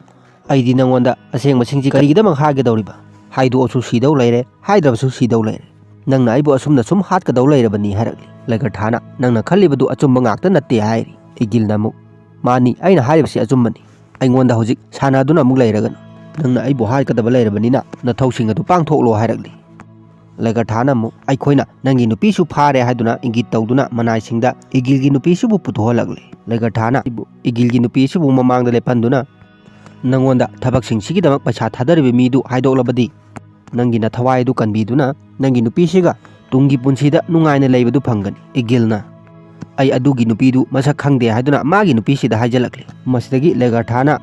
"ꯑꯩꯗꯤ ꯅꯪꯉꯣꯟꯗ ꯑꯁꯦꯡꯕꯁꯤꯡꯁꯤ ꯀꯔꯤꯒꯤꯗꯃꯛ ꯍꯥꯏꯒꯗꯧꯔꯤꯕ? ꯍꯥꯏꯗꯣꯛꯑꯁꯨ ꯁꯤꯗꯧ ꯂꯩꯔꯦ, ꯍꯥꯏꯗ꯭ꯔꯕꯁꯨ ꯁꯤꯗꯧ ꯂꯩꯔꯦ꯫ ꯅꯪꯅ ꯑꯩꯕꯨ ꯑꯁꯨꯝꯅ ꯁꯨꯝ ꯍꯥꯠꯀꯗꯧ ꯂꯩꯔꯕꯅꯤ" ꯍꯥꯏꯔꯛꯂꯤ꯫ ꯂꯩꯒꯔꯊꯥꯅ, "ꯅꯪꯅ ꯈꯜꯂꯤꯕꯗꯨ ꯑꯆꯨꯝꯕ ꯉꯥꯛꯇ ꯅꯠꯇꯦ" ꯍꯥꯏꯔꯤ꯫ ꯏꯒꯤꯜꯅ ꯑꯃꯨꯛ, "ꯃꯥꯅꯤ, ꯑꯩꯅ ꯍꯥꯏꯔꯤꯕꯁꯤ ꯑꯆꯨꯝꯕꯅꯤ꯫ ꯑꯩꯉꯣꯟꯗ ꯍꯧꯖꯤꯛ ꯁꯥꯟꯅꯗꯨꯅ ꯑꯃꯨꯛ ꯂꯩꯔꯒꯅꯨ꯫ ꯅꯪꯅ ꯑꯩꯕꯨ ꯍꯥꯠꯀꯗꯕ ꯂꯩꯔꯕꯅꯤꯅ ꯅꯊꯧꯁꯤꯡ ꯑꯗꯨ ꯄꯥꯡꯊꯣꯛꯂꯣ" ꯍꯥꯏꯔꯛꯂꯤ꯫ ꯂꯩꯒꯔꯊꯥꯅ ꯑꯃꯨꯛ, "ꯑꯩꯈꯣꯏꯅ ꯅꯪꯒꯤ ꯅꯨꯄꯤꯁꯨ ꯐꯥꯔꯦ" ꯍꯥꯏꯗꯨꯅ ꯏꯪꯒꯤꯠ ꯇꯧꯗꯨꯅ ꯃꯅꯥꯏꯁꯤꯡꯗ ꯏꯒꯤꯜꯒꯤ ꯅꯨꯄꯤꯁꯤꯕꯨ ꯄꯨꯊꯣꯛꯍꯜꯂꯛꯂꯤ꯫ ꯂꯩꯒꯔꯊꯥꯅ ꯏꯕꯨ-, ꯏꯒꯤꯜꯒꯤ ꯅꯨꯄꯤꯁꯤꯕꯨ ꯃꯃꯥꯡꯗ ꯂꯦꯞꯍꯟꯗꯨꯅ, "ꯅꯪꯉꯣꯟꯗ ꯊꯕꯛꯁꯤꯡꯁꯤꯒꯤꯗꯃꯛ ꯄꯩꯁꯥ ꯊꯥꯗꯔꯤꯕ ꯃꯤꯗꯨ ꯍꯥꯏꯗꯣꯛꯂꯕꯗꯤ, ꯅꯪꯒꯤ ꯅꯊꯋꯥꯏ ꯑꯗꯨ ꯀꯟꯕꯤꯗꯨꯅ ꯅꯪꯒꯤ ꯅꯨꯄꯤꯁꯤꯒ ꯇꯨꯡꯒꯤ ꯄꯨꯟꯁꯤꯗ ꯅꯨꯡꯉꯥꯏꯅ ꯂꯩꯕꯗꯨ ꯐꯪꯒꯅꯤ꯫" ꯏꯒꯤꯜꯅ, "ꯑꯩ ꯑꯗꯨꯒꯤ ꯅꯨꯄꯤꯗꯨ ꯃꯁꯛ ꯈꯪꯗꯦ" ꯍꯥꯏꯗꯨꯅ ꯃꯥꯒꯤ ꯅꯨꯄꯤꯁꯤꯗ ꯍꯥꯏꯖꯜꯂꯛꯂꯤ꯫ ꯃꯁꯤꯗꯒꯤ ꯂꯦꯒꯔꯊꯥꯅ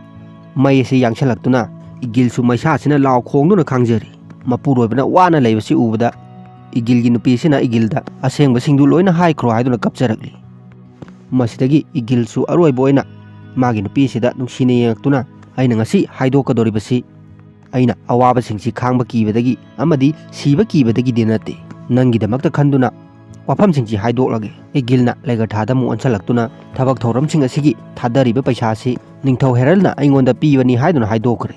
ꯃꯩ ꯑꯁꯤ ꯌꯥꯡꯁꯜꯂꯛꯇꯨꯅ ꯏꯒꯤꯜꯁꯨ ꯃꯩꯁꯥꯁꯤꯅ ꯂꯥꯎ ꯈꯣꯡꯗꯨꯅ ꯈꯥꯡꯖꯔꯤ꯫ ꯃꯄꯨꯔꯣꯏꯕꯅ ꯋꯥꯅ ꯂꯩꯕꯁꯤ ꯎꯕꯗ ꯏꯒꯤꯜꯒꯤ ꯅꯨꯄꯤꯁꯤꯅ ꯏꯒꯤꯜꯗ "ꯑꯁꯦꯡꯕꯁꯤꯡꯗꯨ ꯂꯣꯏꯅ ꯍꯥꯏꯈ꯭ꯔꯣ" ꯍꯥꯏꯗꯨꯅ ꯀꯞꯆꯔꯛꯂꯤ꯫ ꯃꯁꯤꯗꯒꯤ ꯏꯒꯤꯜꯁꯨ ꯑꯔꯣꯏꯕ ꯑꯣꯏꯅ ꯃꯥꯒꯤ ꯅꯨꯄꯤꯁꯤꯗ ꯅꯨꯡꯁꯤꯅ ꯌꯦꯡꯉꯛꯇꯨꯅ, "ꯑꯩꯅ ꯉꯁꯤ ꯍꯥꯏꯗꯣꯛꯀꯗꯧꯔꯤꯕꯁꯤ ꯑꯩꯅ ꯑꯋꯥꯕꯁꯤꯡꯁꯤ ꯈꯥꯡꯕ ꯀꯤꯕꯗꯒꯤ ꯑꯃꯗꯤ ꯁꯤꯕ ꯀꯤꯕꯗꯒꯤꯗꯤ ꯅꯠꯇꯦ꯫ ꯅꯪꯒꯤꯗꯃꯛꯇ ꯈꯟꯗꯨꯅ ꯋꯥꯐꯝꯁꯤꯡꯁꯤ ꯍꯥꯏꯗꯣꯛꯂꯒꯦ꯫" ꯏꯒꯤꯜꯅ ꯂꯩꯒꯔꯊꯥꯗ ꯑꯃꯨꯛ ꯑꯣꯟꯁꯤꯜꯂꯛꯇꯨꯅ, "ꯊꯕꯛ ꯊꯧꯔꯝꯁꯤꯡ ꯑꯁꯤꯒꯤ ꯊꯥꯗꯔꯤꯕ ꯄꯩꯁꯥꯁꯤ ꯅꯤꯡꯊꯧ ꯍꯦꯔꯜꯅ ꯑꯩꯉꯣꯟꯗ ꯄꯤꯕꯅꯤ" ꯍꯥꯏꯗꯨꯅ ꯍꯥꯏꯗꯣꯛꯈ꯭ꯔꯦ꯫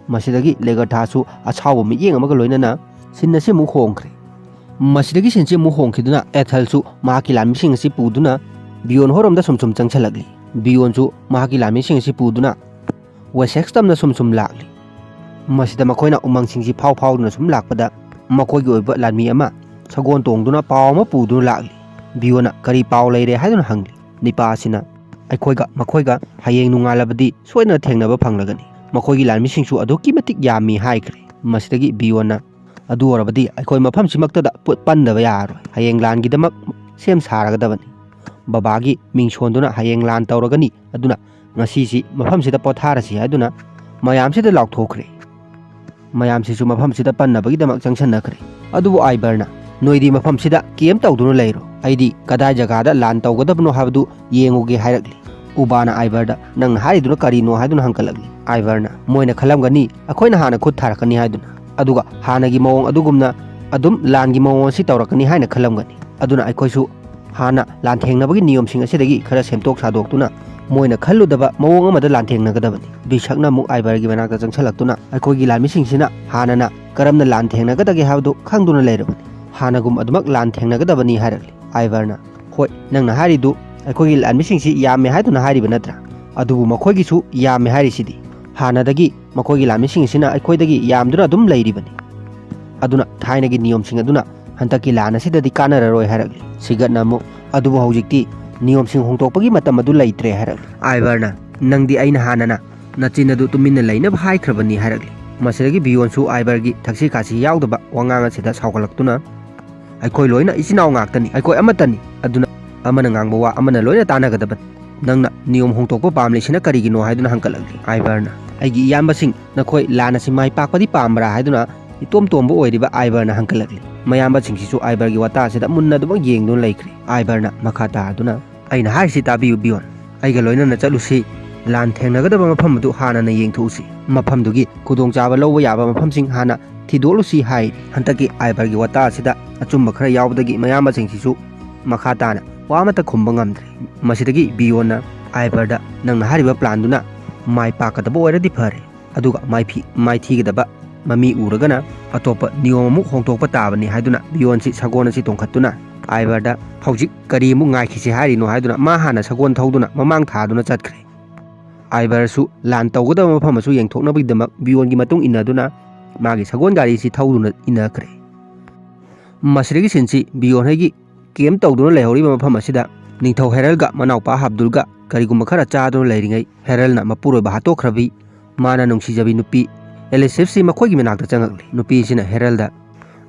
ꯃꯁꯤꯗꯒꯤ ꯂꯦꯒꯔꯊꯥꯁꯨ ꯑꯁꯥꯎꯕ ꯃꯤꯠꯌꯦꯡ ꯑꯃꯒ ꯂꯣꯏꯅꯅ ꯁꯤꯟ ꯑꯁꯤ ꯑꯃꯨꯛ ꯍꯣꯡꯈ꯭ꯔꯦ꯫ ꯃꯁꯤꯗꯒꯤ ꯁꯤꯟꯁꯤ ꯑꯃꯨꯛ ꯍꯣꯡꯈꯤꯗꯨꯅ ꯑꯦꯊꯜꯁꯨ ꯃꯍꯥꯛꯀꯤ ꯂꯥꯟꯃꯤꯁꯤꯡ ꯑꯁꯤ ꯄꯨꯗꯨꯅ ꯕꯤꯌꯣꯟ ꯍꯣꯏꯔꯣꯝꯗ ꯁꯨꯝ ꯁꯨꯝ ꯆꯪꯁꯤꯜꯂꯛꯂꯤ꯫ ꯕꯤꯌꯣꯟꯁꯨ ꯃꯍꯥꯛꯀꯤ ꯂꯥꯟꯃꯤꯁꯤꯡ ꯑꯁꯤ ꯄꯨꯗꯨꯅ ꯋꯦꯁꯦꯛꯁ ꯇꯝꯅ ꯁꯨꯝ ꯁꯨꯝ ꯂꯥꯛꯂꯤ꯫ ꯃꯁꯤꯗ ꯃꯈꯣꯏꯅ ꯎꯃꯪꯁꯤꯡꯁꯤ ꯐꯥꯎ ꯐꯥꯎꯗꯨꯅ ꯁꯨꯝ ꯂꯥꯛꯄꯗ ꯃꯈꯣꯏꯒꯤ ꯑꯣꯏꯕ ꯂꯥꯟꯃꯤ ꯑꯃ ꯁꯒꯣꯜ ꯇꯣꯡꯗꯨꯅ ꯄꯥꯎ ꯑꯃ ꯄꯨꯗꯨꯅ ꯂꯥꯛꯂꯤ꯫ ꯕꯤꯌꯣꯟꯅ "ꯀꯔꯤ ꯄꯥꯎ ꯂꯩꯔꯦ?" ꯍꯥꯏꯗꯨꯅ ꯍꯪꯂꯤ꯫ ꯅꯤꯄꯥ ꯑꯁꯤꯅ, "ꯑꯩꯈꯣꯏꯒ ꯃꯈꯣꯏꯒ ꯍꯌꯦꯡ ꯅꯣꯡꯉꯥꯜꯂꯕꯗꯤ ꯁꯣꯏꯗꯅ ꯊꯦꯡꯅꯕ ꯐꯪꯂꯒꯅꯤ꯫ ꯃꯈꯣꯏꯒꯤ ꯂꯥꯟꯃꯤꯁꯤꯡꯁꯨ ꯑꯗꯨꯛꯀꯤ ꯃꯇꯤꯛ ꯌꯥꯝꯃꯤ" ꯍꯥꯏꯈ꯭ꯔꯦ꯫ ꯃꯁꯤꯗꯒꯤ ꯕꯤꯌꯣꯟꯅ, "ꯑꯗꯨ ꯑꯣꯏꯔꯕꯗꯤ ꯑꯩꯈꯣꯏ ꯃꯐꯝꯁꯤꯃꯛꯇꯗ ꯄꯨꯠ-, ꯄꯟꯗꯕ ꯌꯥꯔꯔꯣꯏ꯫ ꯍꯌꯦꯡ ꯂꯥꯟꯒꯤꯗꯃꯛ ꯁꯦꯝ ꯁꯥꯔꯒꯗꯕꯅꯤ꯫ ꯕꯕꯥꯒꯤ ꯃꯤꯡ ꯁꯣꯟꯗꯨꯅ ꯍꯌꯦꯡ ꯂꯥꯟ ꯇꯧꯔꯒꯅꯤ, ꯑꯗꯨꯅ ꯉꯁꯤꯁꯤ ꯃꯐꯝꯁꯤꯗ ꯄꯣꯊꯥꯔꯁꯤ" ꯍꯥꯏꯗꯨꯅ ꯃꯌꯥꯝꯁꯤꯗ ꯂꯥꯎꯊꯣꯛꯈ꯭ꯔꯦ꯫ ꯃꯌꯥꯝꯁꯤꯁꯨ ꯃꯐꯝꯁꯤꯗ ꯄꯟꯅꯕꯒꯤꯗꯃꯛ ꯆꯪꯁꯤꯟꯅꯈ꯭ꯔꯦ꯫ ꯑꯗꯨꯕꯨ ꯑꯥꯏꯕꯔꯅ, "ꯅꯣꯏꯗꯤ ꯃꯐꯝꯁꯤꯗ ꯀꯦꯝ ꯇꯧꯗꯨꯅ ꯂꯩꯔꯣ, ꯑꯩꯗꯤ ꯀꯗꯥꯏ ꯖꯒꯥꯗ ꯂꯥꯟ ꯇꯧꯒꯗꯕꯅꯣ ꯍꯥꯏꯕꯗꯨ ꯌꯦꯡꯉꯨꯒꯦ" ꯍꯥꯏꯔꯛꯂꯤ꯫ ꯎꯕꯥꯅ ꯑꯥꯏꯕꯔꯗ "ꯅꯪꯅ ꯍꯥꯏꯔꯤꯗꯨꯅ ꯀꯔꯤꯅꯣ?" ꯍꯥꯏꯗꯨꯅ ꯍꯪꯒꯠꯂꯛꯂꯤ꯫ ꯑꯥꯏꯕꯔꯅ, "ꯃꯣꯏꯅ ꯈꯜꯂꯝꯒꯅꯤ ꯑꯩꯈꯣꯏꯅ ꯍꯥꯟꯅ ꯈꯨꯠ ꯊꯥꯔꯛꯀꯅꯤ ꯍꯥꯏꯗꯨꯅ, ꯑꯗꯨꯒ ꯍꯥꯟꯅꯒꯤ ꯃꯑꯣꯡ ꯑꯗꯨꯒꯨꯝꯅ ꯑꯗꯨꯝ ꯂꯥꯟꯒꯤ ꯃꯑꯣꯡ ꯑꯁꯤ ꯇꯧꯔꯛꯀꯅꯤ ꯍꯥꯏꯅ ꯈꯜꯂꯝꯒꯅꯤ꯫ ꯑꯗꯨꯅ ꯑꯩꯈꯣꯏꯁꯨ ꯍꯥꯟꯅ ꯂꯥꯟꯊꯦꯡꯅꯕꯒꯤ ꯅꯤꯌꯣꯝꯁꯤꯡ ꯑꯁꯤꯗꯒꯤ ꯈꯔ ꯁꯦꯝꯗꯣꯛ ꯁꯥꯗꯣꯛꯇꯨꯅ ꯃꯣꯏꯅ ꯈꯜꯂꯨꯗꯕ ꯃꯑꯣꯡ ꯑꯃꯗ ꯂꯥꯟꯊꯦꯡꯅꯒꯗꯕꯅꯤ꯫" ꯕꯤꯁꯛꯅ ꯑꯃꯨꯛ ꯑꯥꯏꯕꯔꯒꯤ ꯃꯅꯥꯛꯇ ꯆꯪꯁꯤꯜꯂꯛꯇꯨꯅ, "ꯑꯩꯈꯣꯏꯒꯤ ꯂꯥꯟꯃꯤꯁꯤꯡꯁꯤꯅ ꯍꯥꯟꯅꯅ ꯀꯔꯝꯅ ꯂꯥꯟꯊꯦꯡꯅꯒꯗꯒꯦ ꯍꯥꯏꯕꯗꯨ ꯈꯪꯗꯨꯅ ꯂꯩꯔꯕꯅꯤ꯫ ꯍꯥꯟꯅꯒꯨꯝ ꯑꯗꯨꯃꯛ ꯂꯥꯟꯊꯦꯡꯅꯒꯗꯕꯅꯤ" ꯍꯥꯏꯔꯛꯂꯤ꯫ ꯑꯥꯏꯕꯔꯅ, "ꯍꯣꯏ, ꯅꯪꯅ ꯍꯥꯏꯔꯤꯗꯨ ꯑꯩꯈꯣꯏꯒꯤ ꯂꯥꯟꯃꯤꯁꯤꯡꯁꯤ ꯌꯥꯝꯃꯦ ꯍꯥꯏꯗꯨꯅ ꯍꯥꯏꯔꯤꯕ ꯅꯠꯇ꯭ꯔꯥ? ꯑꯗꯨꯕꯨ ꯃꯈꯣꯏꯒꯤꯁꯨ ꯌꯥꯝꯃꯦ ꯍꯥꯏꯔꯤꯁꯤꯗꯤ꯫ ꯍꯥꯟꯅꯗꯒꯤ ꯃꯈꯣꯏꯒꯤ ꯂꯥꯟꯃꯤꯁꯤꯡ ꯑꯁꯤꯅ ꯑꯩꯈꯣꯏꯗꯒꯤ ꯌꯥꯝꯗꯨꯅ ꯑꯗꯨꯝ ꯂꯩꯔꯤꯕꯅꯤ꯫ ꯑꯗꯨꯅ ꯊꯥꯏꯅꯒꯤ ꯅꯤꯌꯣꯝꯁꯤꯡ ꯑꯗꯨꯅ ꯍꯟꯗꯛꯀꯤ ꯂꯥꯟ ꯑꯁꯤꯗꯗꯤ ꯀꯥꯟꯅꯔꯔꯣꯏ" ꯍꯥꯏꯔꯛꯂꯤ꯫ ꯁꯤꯒꯠꯅ ꯑꯃꯨꯛ, "ꯑꯗꯨꯕꯨ ꯍꯧꯖꯤꯛꯇꯤ ꯅꯤꯌꯣꯝꯁꯤꯡ ꯍꯣꯡꯗꯣꯛꯄꯒꯤ ꯃꯇꯝ ꯑꯗꯨ ꯂꯩꯇ꯭ꯔꯦ" ꯍꯥꯏꯔꯛꯂꯤ꯫ ꯑꯥꯏꯕꯔꯅ, "ꯅꯪꯗꯤ ꯑꯩꯅ ꯍꯥꯟꯅꯅ ꯅꯆꯤꯟ ꯑꯗꯨ ꯇꯨꯃꯤꯟꯅ ꯂꯩꯅꯕ ꯍꯥꯏꯈ꯭ꯔꯕꯅꯤ" ꯍꯥꯏꯔꯛꯂꯤ꯫ ꯃꯁꯤꯗꯒꯤ ꯕꯤꯌꯣꯟꯁꯨ ꯑꯥꯏꯕꯔꯒꯤ ꯊꯛꯁꯤ ꯈꯥꯁꯤ ꯌꯥꯎꯗꯕ ꯋꯥꯉꯥꯡ ꯑꯁꯤꯗ ꯁꯥꯎꯒꯠꯂꯛꯇꯨꯅ, "ꯑꯩꯈꯣꯏ ꯂꯣꯏꯅ ꯏꯆꯤꯟ ꯏꯅꯥꯎ ꯉꯥꯛꯇꯅꯤ, ꯑꯩꯈꯣꯏ ꯑꯃꯠꯇꯅꯤ, ꯑꯗꯨꯅ ꯑꯃꯅ ꯉꯥꯡꯕ ꯋꯥ ꯑꯃꯅ ꯂꯣꯏꯅ ꯇꯥꯟꯅꯒꯗꯕꯅꯤ꯫ ꯅꯪꯅ ꯅꯤꯌꯣꯝ ꯍꯣꯡꯗꯣꯛꯄ ꯄꯥꯝꯂꯤꯁꯤꯅ ꯀꯔꯤꯒꯤꯅꯣ?" ꯍꯥꯏꯗꯨꯅ ꯍꯪꯒꯠꯂꯛꯂꯤ꯫ ꯑꯥꯏꯕꯔꯅ, "ꯑꯩꯒꯤ ꯏꯌꯥꯝꯕꯁꯤꯡ, ꯅꯈꯣꯏ ꯂꯥꯟ ꯑꯁꯤ ꯃꯥꯏ ꯄꯥꯛꯄꯗꯤ ꯄꯥꯝꯕ꯭ꯔꯥ?" ꯍꯥꯏꯗꯨꯅ ꯏꯇꯣꯝ ꯇꯣꯝꯕ ꯑꯣꯏꯔꯤꯕ ꯑꯥꯏꯕꯔꯅ ꯍꯪꯒꯠꯂꯛꯂꯤ꯫ ꯃꯌꯥꯝꯕꯁꯤꯡꯁꯤꯁꯨ ꯑꯥꯏꯕꯔꯒꯤ ꯋꯥꯇꯥ ꯑꯁꯤꯗ ꯃꯨꯟꯅ ꯑꯗꯨꯃꯛ ꯌꯦꯡꯗꯨꯅ ꯂꯩꯈ꯭ꯔꯦ꯫ ꯑꯥꯏꯕꯔꯅ ꯃꯈꯥ ꯇꯥꯗꯨꯅ, "ꯑꯩꯅ ꯍꯥꯏꯔꯤꯁꯤ ꯇꯥꯕꯤꯌꯨ ꯕꯤꯌꯣꯟ, ꯑꯩꯒ ꯂꯣꯏꯅꯅ ꯆꯠꯂꯨꯁꯤ꯫ ꯂꯥꯟ ꯊꯦꯡꯅꯒꯗꯕ ꯃꯐꯝ ꯑꯗꯨ ꯍꯥꯟꯅꯅ ꯌꯦꯡꯊꯣꯛꯎꯁꯤ꯫ ꯃꯐꯝꯗꯨꯒꯤ ꯈꯨꯗꯣꯡꯆꯥꯕ ꯂꯧꯕ ꯌꯥꯕ ꯃꯐꯝꯁꯤꯡ ꯍꯥꯟꯅ ꯊꯤꯗꯣꯛꯂꯨꯁꯤ" ꯍꯥꯏ꯫ ꯍꯟꯗꯛꯀꯤ ꯑꯥꯏꯕꯔꯒꯤ ꯋꯥꯇꯥ ꯑꯁꯤꯗ ꯑꯆꯨꯝꯕ ꯈꯔ ꯌꯥꯎꯕꯗꯒꯤ ꯃꯌꯥꯝꯕꯁꯤꯡꯁꯤꯁꯨ ꯃꯈꯥ ꯇꯥꯅ ꯋꯥ ꯑꯃꯠꯇ ꯈꯨꯝꯕ ꯉꯝꯗ꯭ꯔꯦ꯫ ꯃꯁꯤꯗꯒꯤ ꯕꯤꯌꯣꯟꯅ ꯑꯥꯏꯕꯔꯗ, "ꯅꯪꯅ ꯍꯥꯏꯔꯤꯕ ꯄ꯭ꯂꯥꯟꯗꯨꯅ ꯃꯥꯏ ꯄꯥꯛꯀꯗꯕ ꯑꯣꯏꯔꯗꯤ ꯐꯔꯦ, ꯑꯗꯨꯒ ꯃꯥꯏꯐꯤ-, ꯃꯥꯏꯊꯤꯒꯗꯕ ꯃꯃꯤ ꯎꯔꯒꯅ ꯑꯇꯣꯞꯄ ꯅꯤꯌꯣꯝ ꯑꯃꯨꯛ ꯍꯣꯡꯗꯣꯛꯄ ꯇꯥꯕꯅꯤ" ꯍꯥꯏꯗꯨꯅ ꯕꯤꯌꯣꯟꯁꯤ ꯁꯒꯣꯜ ꯑꯁꯤ ꯇꯣꯡꯈꯠꯇꯨꯅ ꯑꯥꯏꯕꯔꯗ, "ꯍꯧꯖꯤꯛ ꯀꯔꯤ ꯑꯃꯨꯛ ꯉꯥꯏꯈꯤꯁꯤ ꯍꯥꯏꯔꯤꯅꯣ?" ꯍꯥꯏꯗꯨꯅ ꯃꯥ ꯍꯥꯟꯅ ꯁꯒꯣꯜ ꯊꯧꯗꯨꯅ ꯃꯃꯥꯡ ꯊꯥꯗꯨꯅ ꯆꯠꯈ꯭ꯔꯦ꯫ ꯑꯥꯏꯕꯔꯁꯨ ꯂꯥꯟ ꯇꯧꯒꯗꯕ ꯃꯐꯝ ꯑꯁꯨ ꯌꯦꯡꯊꯣꯛꯅꯕꯒꯤꯗꯃꯛ ꯕꯤꯌꯣꯟꯒꯤ ꯃꯇꯨꯡ ꯏꯟꯅꯗꯨꯅ ꯃꯥꯒꯤ ꯁꯒꯣꯜ ꯒꯥꯔꯤꯁꯤ ꯊꯧꯗꯨꯅ ꯏꯟꯅꯈ꯭ꯔꯦ꯫ ꯃꯁꯤꯗꯒꯤ ꯁꯤꯟꯁꯤ ꯕꯤꯌꯣꯟ ꯍꯣꯏꯒꯤ ꯀꯦꯝ ꯇꯧꯗꯨꯅ ꯂꯩꯍꯧꯔꯤꯕ ꯃꯐꯝ ꯑꯁꯤꯗ ꯅꯤꯡꯊꯧ ꯍꯦꯔꯜꯒ ꯃꯅꯥꯎꯄꯥ ꯍꯥꯕꯗꯨꯜꯒ ꯀꯔꯤꯒꯨꯝꯕ ꯈꯔ ꯆꯥꯗꯨꯅ ꯂꯩꯔꯤꯉꯩ, ꯍꯦꯔꯜꯅ ꯃꯄꯨꯔꯣꯏꯕ ꯍꯥꯠꯇꯣꯛꯈ꯭ꯔꯕꯤ ꯃꯥꯅ ꯅꯨꯡꯁꯤꯖꯕꯤ ꯅꯨꯄꯤ ꯑꯦꯂꯤꯁꯤꯐꯁꯤ ꯃꯈꯣꯏꯒꯤ ꯃꯅꯥꯛꯇ ꯆꯪꯉꯛꯂꯤ꯫ ꯅꯨꯄꯤꯁꯤꯅ ꯍꯦꯔꯜꯗ,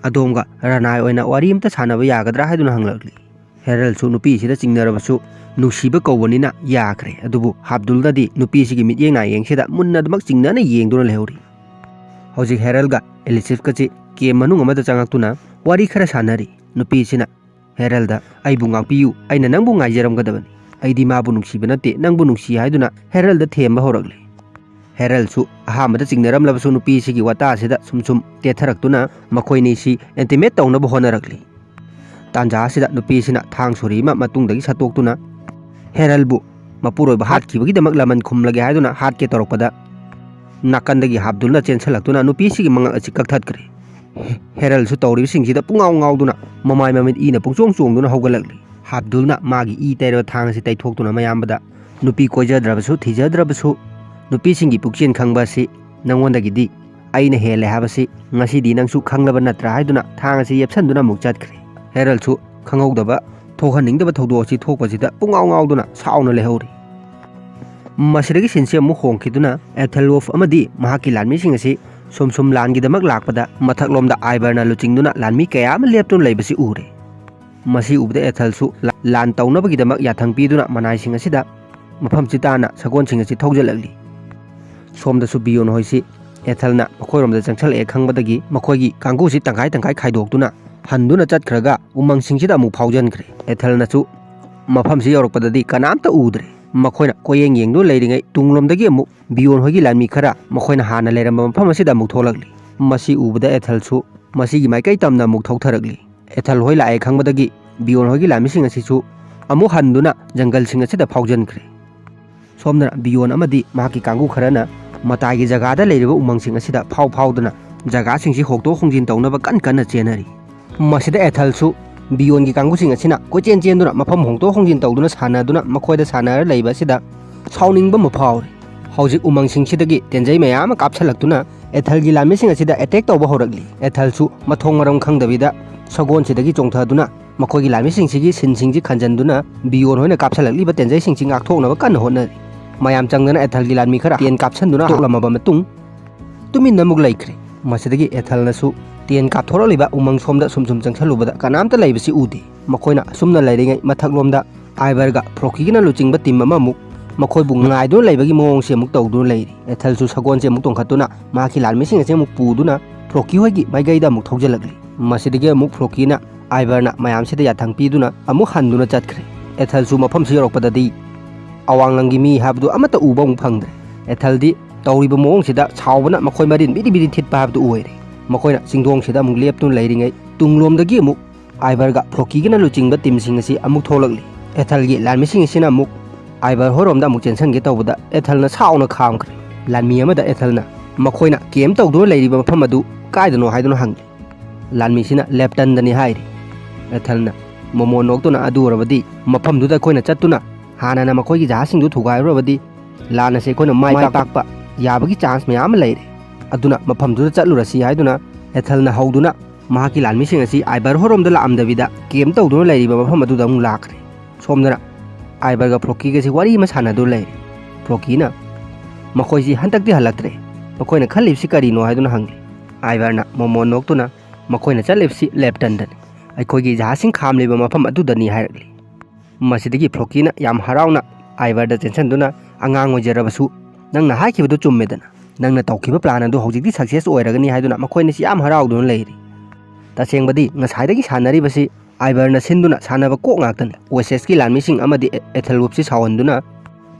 "ꯑꯗꯣꯝꯒ ꯔꯅꯥꯏ ꯑꯣꯏꯅ ꯋꯥꯔꯤ ꯑꯃꯇ ꯁꯥꯟꯅꯕ ꯌꯥꯒꯗ꯭ꯔꯥ?" ꯍꯥꯏꯗꯨꯅ ꯍꯪꯂꯛꯂꯤ꯫ ꯍꯦꯔꯜꯁꯨ ꯅꯨꯄꯤꯁꯤꯗ ꯆꯤꯡꯅꯔꯕꯁꯨ ꯅꯨꯡꯁꯤꯕ ꯀꯧꯕꯅꯤꯅ ꯌꯥꯈ꯭ꯔꯦ꯫ ꯑꯗꯨꯕꯨ ꯍꯥꯕꯗꯨꯜꯅꯗꯤ ꯅꯨꯄꯤꯁꯤꯒꯤ ꯃꯤꯠꯌꯦꯡ ꯅꯥꯌꯦꯡꯁꯤꯗ ꯃꯨꯟꯅ ꯑꯗꯨꯃꯛ ꯆꯤꯡꯅꯅ ꯌꯦꯡꯗꯨꯅ ꯂꯩꯍꯧꯔꯤ꯫ ꯍꯧꯖꯤꯛ ꯍꯦꯔꯜꯒ ꯑꯦꯂꯤꯁꯤꯐꯀꯁꯤ ꯀꯦꯝ ꯃꯅꯨꯡ ꯑꯃꯗ ꯆꯪꯉꯛꯇꯨꯅ ꯋꯥꯔꯤ ꯈꯔ ꯁꯥꯟꯅꯔꯤ꯫ ꯅꯨꯄꯤꯁꯤꯅ ꯍꯦꯔꯜꯗ, "ꯑꯩꯕꯨ ꯉꯥꯛꯄꯤꯌꯨ, ꯑꯩꯅ ꯅꯪꯕꯨ ꯉꯥꯏꯖꯔꯝꯒꯗꯕꯅꯤ꯫ ꯑꯩꯗꯤ ꯃꯥꯕꯨ ꯅꯨꯡꯁꯤꯕ ꯅꯠꯇꯦ, ꯅꯪꯕꯨ ꯅꯨꯡꯁꯤ" ꯍꯥꯏꯗꯨꯅ ꯍꯦꯔꯜꯗ ꯊꯦꯝꯕ ꯍꯧꯔꯛꯂꯤ꯫ ꯍꯦꯔꯜꯁꯨ ꯑꯍꯥꯟꯕꯗ ꯆꯤꯡꯅꯔꯝꯂꯕꯁꯨ ꯅꯨꯄꯤꯁꯤꯒꯤ ꯋꯥꯇꯥ ꯑꯁꯤꯗ ꯁꯨꯝ ꯁꯨꯝ ꯇꯦꯊꯔꯛꯇꯨꯅ ꯃꯈꯣꯏꯅꯤꯁꯤ intimate ꯇꯧꯅꯕ ꯍꯣꯠꯅꯔꯛꯂꯤ꯫ ꯇꯥꯟꯖꯥ ꯑꯁꯤꯗ ꯅꯨꯄꯤꯁꯤꯅ ꯊꯥꯡ ꯁꯣꯔꯤ ꯑꯃ ꯃꯇꯨꯡꯗꯒꯤ ꯁꯠꯇꯣꯛꯇꯨꯅ ꯍꯦꯔꯜꯕꯨ ꯃꯄꯨꯔꯣꯏꯕ ꯍꯥꯠꯈꯤꯕꯒꯤꯗꯃꯛ ꯂꯃꯟ ꯈꯨꯝꯂꯒꯦ ꯍꯥꯏꯗꯨꯅ ꯍꯥꯠꯀꯦ ꯇꯧꯔꯛꯄꯗ, ꯅꯥꯀꯟꯗꯒꯤ ꯍꯥꯞꯗꯨꯜꯅ ꯆꯦꯟꯁꯤꯜꯂꯛꯇꯨꯅ ꯅꯨꯄꯤꯁꯤꯒꯤ ꯃꯉꯛ ꯑꯁꯤ ꯀꯛꯊꯠꯈ꯭ꯔꯦ꯫ ꯍꯦ-, ꯍꯦꯔꯜꯁꯨ ꯇꯧꯔꯤꯕꯁꯤꯡꯁꯤꯗ ꯄꯨꯡꯉꯥꯎ ꯉꯥꯎꯗꯨꯅ ꯃꯃꯥꯏ ꯃꯃꯤꯠ ꯏꯅ ꯄꯨꯡꯆꯣꯡ ꯆꯣꯡꯗꯨꯅ ꯍꯧꯒꯠꯂꯛꯂꯤ꯫ ꯍꯥꯞꯗꯨꯜꯅ ꯃꯥꯒꯤ ꯏ ꯇꯩꯔꯕ ꯊꯥꯡ ꯑꯁꯤ ꯇꯩꯊꯣꯛꯇꯨꯅ ꯃꯌꯥꯝꯕꯗ, "ꯅꯨꯄꯤ ꯀꯣꯏꯖꯗ꯭ꯔꯕꯁꯨ ꯊꯤꯖꯗ꯭ꯔꯕꯁꯨ ꯅꯨꯄꯤꯁꯤꯡꯒꯤ ꯄꯨꯛꯆꯦꯜ ꯈꯪꯕ ꯑꯁꯤ ꯅꯪꯉꯣꯟꯗꯒꯤꯗꯤ ꯑꯩꯅ ꯍꯦꯜꯂꯦ ꯍꯥꯏꯕꯁꯤ ꯉꯁꯤꯗꯤ ꯅꯪꯁꯨ ꯈꯪꯂꯕ ꯅꯠꯇ꯭ꯔꯥ?" ꯍꯥꯏꯗꯨꯅ ꯊꯥꯡ ꯑꯁꯤ ꯌꯦꯞꯁꯟꯗꯨꯅ ꯑꯃꯨꯛ ꯆꯠꯈ꯭ꯔꯦ꯫ ꯍꯦꯔꯜꯁꯨ ꯈꯪꯍꯧꯗꯕ ꯊꯣꯛꯍꯟꯅꯤꯡꯗꯕ ꯊꯧꯗꯣꯛ ꯑꯁꯤ ꯊꯣꯛꯄꯁꯤꯗ ꯄꯨꯡꯉꯥꯎ ꯉꯥꯎꯗꯨꯅ ꯁꯥꯎꯅ ꯂꯩꯍꯧꯔꯤ꯫ ꯃꯁꯤꯗꯒꯤ ꯁꯤꯟꯁꯤ ꯑꯃꯨꯛ ꯍꯣꯡꯈꯤꯗꯨꯅ ꯑꯦꯊꯦꯜꯋꯣꯐ ꯑꯃꯗꯤ ꯃꯍꯥꯛꯀꯤ ꯂꯥꯟꯃꯤꯁꯤꯡ ꯑꯁꯤ ꯁꯨꯝ ꯁꯨꯝ ꯂꯥꯟꯒꯤꯗꯃꯛ ꯂꯥꯛꯄꯗ ꯃꯊꯛꯂꯣꯝꯗ ꯑꯥꯏꯕꯔꯅ ꯂꯨꯆꯤꯡꯗꯨꯅ ꯂꯥꯟꯃꯤ ꯀꯌꯥ ꯑꯃ ꯂꯦꯞꯇꯨꯅ ꯂꯩꯕꯁꯤ ꯎꯔꯦ꯫ ꯃꯁꯤ ꯎꯕꯗ ꯑꯦꯊꯦꯜꯁꯨ ꯂꯥ-, ꯂꯥꯟ ꯇꯧꯅꯕꯒꯤꯗꯃꯛ ꯌꯥꯊꯪ ꯄꯤꯗꯨꯅ ꯃꯅꯥꯏꯁꯤꯡ ꯑꯁꯤꯗ ꯃꯐꯝꯁꯤ ꯇꯥꯅ ꯁꯒꯣꯜꯁꯤꯡ ꯑꯁꯤ ꯊꯧꯖꯤꯜꯂꯛꯂꯤ꯫ ꯁꯣꯝꯗꯁꯨ ꯕꯤꯌꯣꯟ ꯍꯣꯏꯁꯤ ꯑꯦꯊꯦꯜꯅ ꯃꯈꯣꯏꯔꯣꯝꯗ ꯆꯪꯁꯤꯜꯂꯛꯑꯦ ꯈꯪꯕꯗꯒꯤ ꯃꯈꯣꯏꯒꯤ ꯀꯥꯡꯕꯨꯁꯤ ꯇꯪꯈꯥꯏ ꯇꯪꯈꯥꯏ ꯈꯥꯏꯗꯣꯛꯇꯨꯅ ꯍꯟꯗꯨꯅ ꯆꯠꯈ꯭ꯔꯒ ꯎꯃꯪꯁꯤꯡꯁꯤꯗ ꯑꯃꯨꯛ ꯐꯥꯎꯖꯤꯟꯈ꯭ꯔꯦ꯫ ꯑꯦꯊꯦꯜꯅꯁꯨ ꯃꯐꯝꯁꯤ ꯌꯧꯔꯛꯄꯗꯗꯤ ꯀꯅꯥꯝꯇ ꯎꯗ꯭ꯔꯦ꯫ ꯃꯈꯣꯏꯅ ꯀꯣꯏꯌꯦꯡ ꯌꯦꯡꯗꯨꯅ ꯂꯩꯔꯤꯉꯩ ꯇꯨꯡꯂꯣꯝꯗꯒꯤ ꯑꯃꯨꯛ ꯕꯤꯌꯣꯟ ꯍꯣꯏꯒꯤ ꯂꯥꯟꯃꯤ ꯈꯔ ꯃꯈꯣꯏꯅ ꯍꯥꯟꯅ ꯂꯩꯔꯝꯕ ꯃꯐꯝ ꯑꯁꯤꯗ ꯑꯃꯨꯛ ꯊꯣꯛꯂꯛꯂꯤ꯫ ꯃꯁꯤ ꯎꯕꯗ ꯑꯦꯊꯦꯜꯁꯨ ꯃꯁꯤꯒꯤ ꯃꯥꯏꯀꯩ ꯇꯝꯅ ꯑꯃꯨꯛ ꯊꯧꯊꯔꯛꯂꯤ꯫ ꯑꯦꯊꯦꯜ ꯍꯣꯏ ꯂꯥꯛꯑꯦ ꯈꯪꯕꯗꯒꯤ ꯕꯤꯌꯣꯟ ꯍꯣꯏꯒꯤ ꯂꯥꯟꯃꯤꯁꯤꯡ ꯑꯁꯤꯁꯨ ꯑꯃꯨꯛ ꯍꯟꯗꯨꯅ ꯖꯪꯒꯜꯁꯤꯡ ꯑꯁꯤꯗ ꯐꯥꯎꯖꯤꯟꯈ꯭ꯔꯦ꯫ ꯁꯣꯝꯗꯅ ꯕꯤꯌꯣꯟ ꯑꯃꯗꯤ ꯃꯍꯥꯛꯀꯤ ꯀꯥꯡꯕꯨ ꯈꯔꯅ ꯃꯇꯥꯏꯒꯤ ꯖꯒꯥꯗ ꯂꯩꯔꯤꯕ ꯎꯃꯪꯁꯤꯡ ꯑꯁꯤꯗ ꯐꯥꯎ ꯐꯥꯎꯗꯨꯅ ꯖꯒꯥꯁꯤꯡꯁꯤ ꯍꯣꯡꯗꯣꯛ ꯍꯣꯡꯖꯤꯟ ꯇꯧꯅꯕ ꯀꯟ ꯀꯟꯅ ꯆꯦꯟꯅꯔꯤ꯫ ꯃꯁꯤꯗ ꯑꯦꯊꯦꯜꯁꯨ ꯕꯤꯌꯣꯟꯒꯤ ꯀꯥꯡꯕꯨꯁꯤꯡ ꯑꯁꯤꯅ ꯀꯣꯏꯆꯦꯟ ꯆꯦꯟꯗꯨꯅ ꯃꯐꯝ ꯍꯣꯡꯗꯣꯛ ꯍꯣꯡꯖꯤꯟ ꯇꯧꯗꯨꯅ ꯁꯥꯟꯅꯗꯨꯅ ꯃꯈꯣꯏꯗ ꯁꯥꯟꯅꯔ ꯂꯩꯕ ꯑꯁꯤꯗ ꯁꯥꯎꯅꯤꯡꯕ ꯑꯃ ꯐꯥꯎꯔꯤ꯫ ꯍꯧꯖꯤꯛ ꯎꯃꯪꯁꯤꯡꯁꯤꯗꯒꯤ ꯇꯦꯟꯖꯩ ꯃꯌꯥꯝ ꯑꯃ ꯀꯥꯞꯁꯤꯜꯂꯛꯇꯨꯅ ꯑꯦꯊꯦꯜꯒꯤ ꯂꯥꯟꯃꯤꯁꯤꯡ ꯑꯁꯤꯗ attack ꯇꯧꯕ ꯍꯧꯔꯛꯂꯤ꯫ ꯑꯦꯊꯦꯜꯁꯨ ꯃꯊꯣꯡ ꯃꯔꯝ ꯈꯪꯗꯕꯤꯗ ꯁꯒꯣꯜꯁꯤꯗꯒꯤ ꯆꯣꯡꯊꯗꯨꯅ ꯃꯈꯣꯏꯒꯤ ꯂꯥꯟꯃꯤꯁꯤꯡꯁꯤꯒꯤ ꯁꯤꯟꯁꯤꯡꯁꯤ ꯈꯟꯖꯟꯗꯨꯅ ꯕꯤꯌꯣꯟ ꯍꯣꯏꯅ ꯀꯥꯞꯁꯤꯜꯂꯛꯂꯤꯕ ꯇꯦꯟꯖꯩꯁꯤꯡꯁꯤ ꯉꯥꯛꯊꯣꯛꯅꯕ ꯀꯟꯅ ꯍꯣꯠꯅꯔꯤ꯫ ꯃꯌꯥꯝ ꯆꯪꯗꯅ ꯑꯦꯊꯦꯜꯒꯤ ꯂꯥꯟꯃꯤ ꯈꯔ ꯇꯦꯟ ꯀꯥꯞꯁꯤꯟꯗꯨꯅ ꯇꯣꯛꯂꯝꯃꯕ ꯃꯇꯨꯡ ꯇꯨꯃꯤꯟꯅ ꯑꯃꯨꯛ ꯂꯩꯈ꯭ꯔꯦ꯫ ꯃꯁꯤꯗꯒꯤ ꯑꯦꯊꯦꯜꯅꯁꯨ ꯇꯦꯟ ꯀꯥꯞꯊꯣꯔꯛꯂꯤꯕ ꯎꯃꯪ ꯁꯣꯝꯗ ꯁꯨꯝ ꯁꯨꯝ ꯆꯪꯁꯤꯜꯂꯨꯕꯗ ꯀꯅꯥꯝꯇ ꯂꯩꯕꯁꯤ ꯎꯗꯦ꯫ ꯃꯈꯣꯏꯅ ꯑꯁꯨꯝꯅ ꯂꯩꯔꯤꯉꯩ ꯃꯊꯛꯂꯣꯝꯗ ꯑꯥꯏꯕꯔꯒ ꯐ꯭ꯔꯣꯀꯤꯒꯅ ꯂꯨꯆꯤꯡꯕ ꯇꯤꯝ ꯑꯃꯃꯨꯛ ꯃꯈꯣꯏꯕꯨ ꯉꯥꯏꯗꯨꯅ ꯂꯩꯕꯒꯤ ꯃꯑꯣꯡꯁꯤ ꯑꯃꯨꯛ ꯇꯧꯗꯨꯅ ꯂꯩꯔꯤ꯫ ꯑꯦꯊꯦꯜꯁꯨ ꯁꯒꯣꯜꯁꯦ ꯑꯃꯨꯛ ꯇꯣꯡꯈꯠꯇꯨꯅ ꯃꯍꯥꯛꯀꯤ ꯂꯥꯟꯃꯤꯁꯤꯡ ꯑꯁꯤ ꯑꯃꯨꯛ ꯄꯨꯗꯨꯅ ꯐ꯭ꯔꯣꯀꯤ ꯍꯣꯏꯒꯤ ꯃꯥꯏꯀꯩꯗ ꯑꯃꯨꯛ ꯊꯧꯖꯤꯜꯂꯛꯂꯤ꯫ ꯃꯁꯤꯗꯒꯤ ꯑꯃꯨꯛ ꯐ꯭ꯔꯣꯀꯤꯅ ꯑꯥꯏꯚꯔꯅ ꯃꯌꯥꯝꯁꯤꯗ ꯌꯥꯊꯪ ꯄꯤꯗꯨꯅ ꯑꯃꯨꯛ ꯍꯟꯗꯨꯅ ꯆꯠꯈ꯭ꯔꯦ꯫ ꯑꯦꯊꯜꯁꯨ ꯃꯐꯝꯁꯤ ꯌꯧꯔꯛꯄꯗꯗꯤ ꯑꯋꯥꯡꯂꯝꯒꯤ ꯃꯤ ꯍꯥꯏꯕꯗꯨ ꯑꯃꯠꯇ ꯎꯕ ꯑꯃꯨꯛ ꯐꯪꯗ꯭ꯔꯦ꯫ ꯑꯦꯊꯜꯗꯤ ꯇꯧꯔꯤꯕ ꯃꯑꯣꯡꯁꯤꯗ ꯁꯥꯎꯕꯅ ꯃꯈꯣꯏ ꯃꯔꯤꯟ ꯕꯤꯔꯤ ꯕꯤꯔꯤ ꯊꯤꯠꯄ ꯍꯥꯏꯕꯗꯨ ꯑꯣꯏꯔꯦ꯫ ꯃꯈꯣꯏꯅ ꯆꯤꯡꯗꯣꯡꯁꯤꯗ ꯑꯃꯨꯛ ꯂꯦꯞꯇꯨꯅ ꯂꯩꯔꯤꯉꯩ, ꯇꯨꯡꯂꯣꯝꯗꯒꯤ ꯑꯃꯨꯛ ꯑꯥꯏꯚꯔꯒ ꯐ꯭ꯔꯣꯀꯤꯒꯅ ꯂꯨꯆꯤꯡꯕ ꯇꯤꯝꯁꯤꯡ ꯑꯁꯤ ꯑꯃꯨꯛ ꯊꯣꯛꯂꯛꯂꯤ꯫ ꯑꯦꯊꯜꯒꯤ ꯂꯥꯟꯃꯤꯁꯤꯡ ꯑꯁꯤꯅ ꯑꯃꯨꯛ ꯑꯥꯏꯚꯔ ꯍꯣꯏꯔꯣꯝꯗ ꯑꯃꯨꯛ ꯆꯦꯟꯁꯤꯟꯒꯦ ꯇꯧꯕꯗ ꯑꯦꯊꯜꯅ ꯁꯥꯎꯅ ꯈꯥꯝꯈ꯭ꯔꯦ꯫ ꯂꯥꯟꯃꯤ ꯑꯃꯗ ꯑꯦꯊꯜꯅ ꯃꯈꯣꯏꯅ ꯀꯦꯝ ꯇꯧꯗꯨꯅ ꯂꯩꯔꯤꯕ ꯃꯐꯝ ꯑꯗꯨ ꯀꯥꯏꯗꯅꯣ ꯍꯥꯏꯗꯨꯅ ꯍꯪꯂꯤ꯫ ꯂꯥꯟꯃꯤꯁꯤꯅ ꯂꯦꯞꯇꯟꯗꯅꯤ ꯍꯥꯏꯔꯤ꯫ ꯑꯦꯊꯜꯅ ꯃꯣꯃꯣꯟ ꯅꯣꯛꯇꯨꯅ, "ꯑꯗꯨ ꯑꯣꯏꯔꯕꯗꯤ ꯃꯐꯝꯗꯨꯗ ꯑꯩꯈꯣꯏꯅ ꯆꯠꯇꯨꯅ ꯍꯥꯟꯅꯅ ꯃꯈꯣꯏꯒꯤ ꯖꯍꯥꯖꯁꯤꯡꯗꯨ ꯊꯨꯒꯥꯏꯔꯨꯔꯕꯗꯤ ꯂꯥꯟ ꯑꯁꯤ ꯑꯩꯈꯣꯏꯅ ꯃꯥꯏ ꯄꯥꯛꯄ ꯌꯥꯕꯒꯤ ꯆꯥꯟꯁ ꯃꯌꯥꯝ ꯑꯃ ꯂꯩꯔꯦ꯫ ꯑꯗꯨꯅ ꯃꯐꯝꯗꯨꯗ ꯆꯠꯂꯨꯔꯁꯤ" ꯍꯥꯏꯗꯨꯅ ꯑꯦꯊꯜꯅ ꯍꯧꯗꯨꯅ ꯃꯍꯥꯛꯀꯤ ꯂꯥꯟꯃꯤꯁꯤꯡ ꯑꯁꯤ ꯑꯥꯏꯚꯔ ꯍꯣꯔꯣꯝꯗ ꯂꯥꯛꯑꯝꯗꯕꯤꯗ ꯀꯦꯝ ꯇꯧꯗꯨꯅ ꯂꯩꯔꯤꯕ ꯃꯐꯝ ꯑꯗꯨꯗ ꯑꯃꯨꯛ ꯂꯥꯛꯈ꯭ꯔꯦ꯫ ꯁꯣꯝꯗꯅ ꯑꯥꯏꯚꯔꯒ ꯐ꯭ꯔꯣꯀꯤꯒꯁꯤ ꯋꯥꯔꯤ ꯑꯃ ꯁꯥꯟꯅꯗꯨꯅ ꯂꯩꯔꯦ꯫ ꯐ꯭ꯔꯣꯀꯤꯅ ꯃꯈꯣꯏꯁꯤ ꯍꯟꯗꯛꯇꯤ ꯍꯜꯂꯛꯇ꯭ꯔꯦ, ꯃꯈꯣꯏꯅ ꯈꯜꯂꯤꯕꯁꯤ ꯀꯔꯤꯅꯣ ꯍꯥꯏꯗꯨꯅ ꯍꯪꯂꯤ꯫ ꯑꯥꯏꯚꯔꯅ ꯃꯣꯃꯣꯟ ꯅꯣꯛꯇꯨꯅ ꯃꯈꯣꯏꯅ ꯆꯠꯂꯤꯕꯁꯤ ꯂꯦꯞꯇꯟꯗꯅꯤ, ꯑꯩꯈꯣꯏꯒꯤ ꯖꯍꯥꯖꯁꯤꯡ ꯈꯥꯝꯂꯤꯕ ꯃꯐꯝ ꯑꯗꯨꯗꯅꯤ ꯍꯥꯏꯔꯛꯂꯤ꯫ ꯃꯁꯤꯗꯒꯤ ꯐ꯭ꯔꯣꯀꯤꯅ ꯌꯥꯝ ꯍꯔꯥꯎꯅ ꯑꯥꯏꯚꯔꯗ ꯆꯦꯟꯁꯤꯟꯗꯨꯅ, "ꯑꯉꯥꯡ ꯑꯣꯏꯖꯔꯕꯁꯨ ꯅꯪꯅ ꯍꯥꯏꯈꯤꯕꯗꯨ ꯆꯨꯝꯃꯦꯗꯅ, ꯅꯪꯅ ꯇꯧꯈꯤꯕ ꯄ꯭ꯂꯥꯟ ꯑꯗꯨ ꯍꯧꯖꯤꯛꯇꯤ ꯁꯛꯁꯦꯁ ꯑꯣꯏꯔꯒꯅꯤ" ꯍꯥꯏꯗꯨꯅ ꯃꯈꯣꯏ ꯑꯅꯤꯁꯤ ꯌꯥꯝ ꯍꯔꯥꯎꯗꯨꯅ ꯂꯩꯔꯤ꯫ ꯇꯁꯦꯡꯕꯗꯤ ꯉꯁꯥꯏꯗꯒꯤ ꯁꯥꯟꯅꯔꯤꯕꯁꯤ ꯑꯥꯏꯚꯔꯅ ꯁꯤꯟꯗꯨꯅ ꯁꯥꯟꯅꯕ ꯀꯣꯛ ꯉꯥꯛꯇꯅꯤ꯫ ꯋꯦꯁꯦꯁꯀꯤ ꯂꯥꯟꯃꯤꯁꯤꯡ ꯑꯃꯗꯤ ꯑꯦ-, ꯑꯦꯊꯦꯜꯋꯨꯞꯁꯤ ꯁꯥꯎꯍꯟꯗꯨꯅ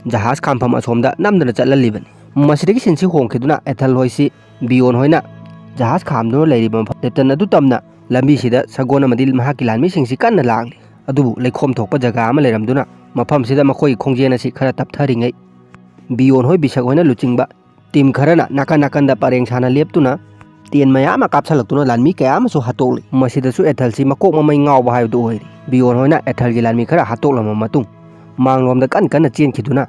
ꯖꯍꯥꯖ ꯈꯥꯝꯐꯝ ꯑꯁꯣꯝꯗ ꯅꯝꯗꯨꯅ ꯆꯠꯍꯜꯂꯤꯕꯅꯤ꯫ ꯃꯁꯤꯗꯒꯤ ꯁꯤꯟꯁꯤ ꯍꯣꯡꯈꯤꯗꯨꯅ ꯑꯦꯊꯦꯜ ꯍꯣꯏꯁꯤ ꯕꯤꯌꯣꯟ ꯍꯣꯏꯅ ꯖꯍꯥꯖ ꯈꯥꯝꯗꯨꯅ ꯂꯩꯔꯤꯕ ꯃꯐꯝ ꯂꯦꯞꯇꯟ ꯑꯗꯨ ꯇꯝꯅ ꯂꯝꯕꯤꯁꯤꯗ ꯁꯒꯣꯜ ꯑꯃꯗꯤ ꯃꯍꯥꯛꯀꯤ ꯂꯥꯟꯃꯤꯁꯤꯡꯁꯤ ꯀꯟꯅ ꯂꯥꯛꯂꯤ꯫ ꯑꯗꯨꯕꯨ ꯂꯩꯈꯣꯝ ꯊꯣꯛꯄ ꯖꯒꯥ ꯑꯃ ꯂꯩꯔꯝꯗꯨꯅ ꯃꯐꯝꯁꯤꯗ ꯃꯈꯣꯏꯒꯤ ꯈꯣꯡꯖꯦꯜ ꯑꯁꯤ ꯈꯔ ꯇꯞꯊꯔꯤꯉꯩ, ꯕꯤꯌꯣꯟ ꯍꯣꯏ, ꯕꯤꯁꯛ ꯍꯣꯏꯅ ꯂꯨꯆꯤꯡꯕ ꯇꯤꯝ ꯈꯔꯅ ꯅꯥꯀꯟ ꯅꯥꯀꯟꯗ ꯄꯔꯦꯡ ꯁꯥꯅ ꯂꯦꯞꯇꯨꯅ ꯇꯦꯟ ꯃꯌꯥꯝ ꯑꯃ ꯀꯥꯞꯁꯜꯂꯛꯇꯨꯅ ꯂꯥꯟꯃꯤ ꯀꯌꯥ ꯑꯃꯁꯨ ꯍꯥꯠꯇꯣꯛꯂꯤ꯫ ꯃꯁꯤꯗꯁꯨ ꯑꯦꯊꯦꯜꯁꯤ ꯃꯀꯣꯛ ꯃꯃꯩ ꯉꯥꯎꯕ ꯍꯥꯏꯕꯗꯨ ꯑꯣꯏꯔꯤ꯫ ꯕꯤꯌꯣꯟ ꯍꯣꯏꯅ ꯑꯦꯊꯦꯜꯒꯤ ꯂꯥꯟꯃꯤ ꯈꯔ ꯍꯥꯠꯇꯣꯛꯂꯕ ꯃꯇꯨꯡ, ꯃꯥꯡꯂꯣꯝꯗ ꯀꯟ ꯀꯟꯅ ꯆꯦꯟꯈꯤꯗꯨꯅ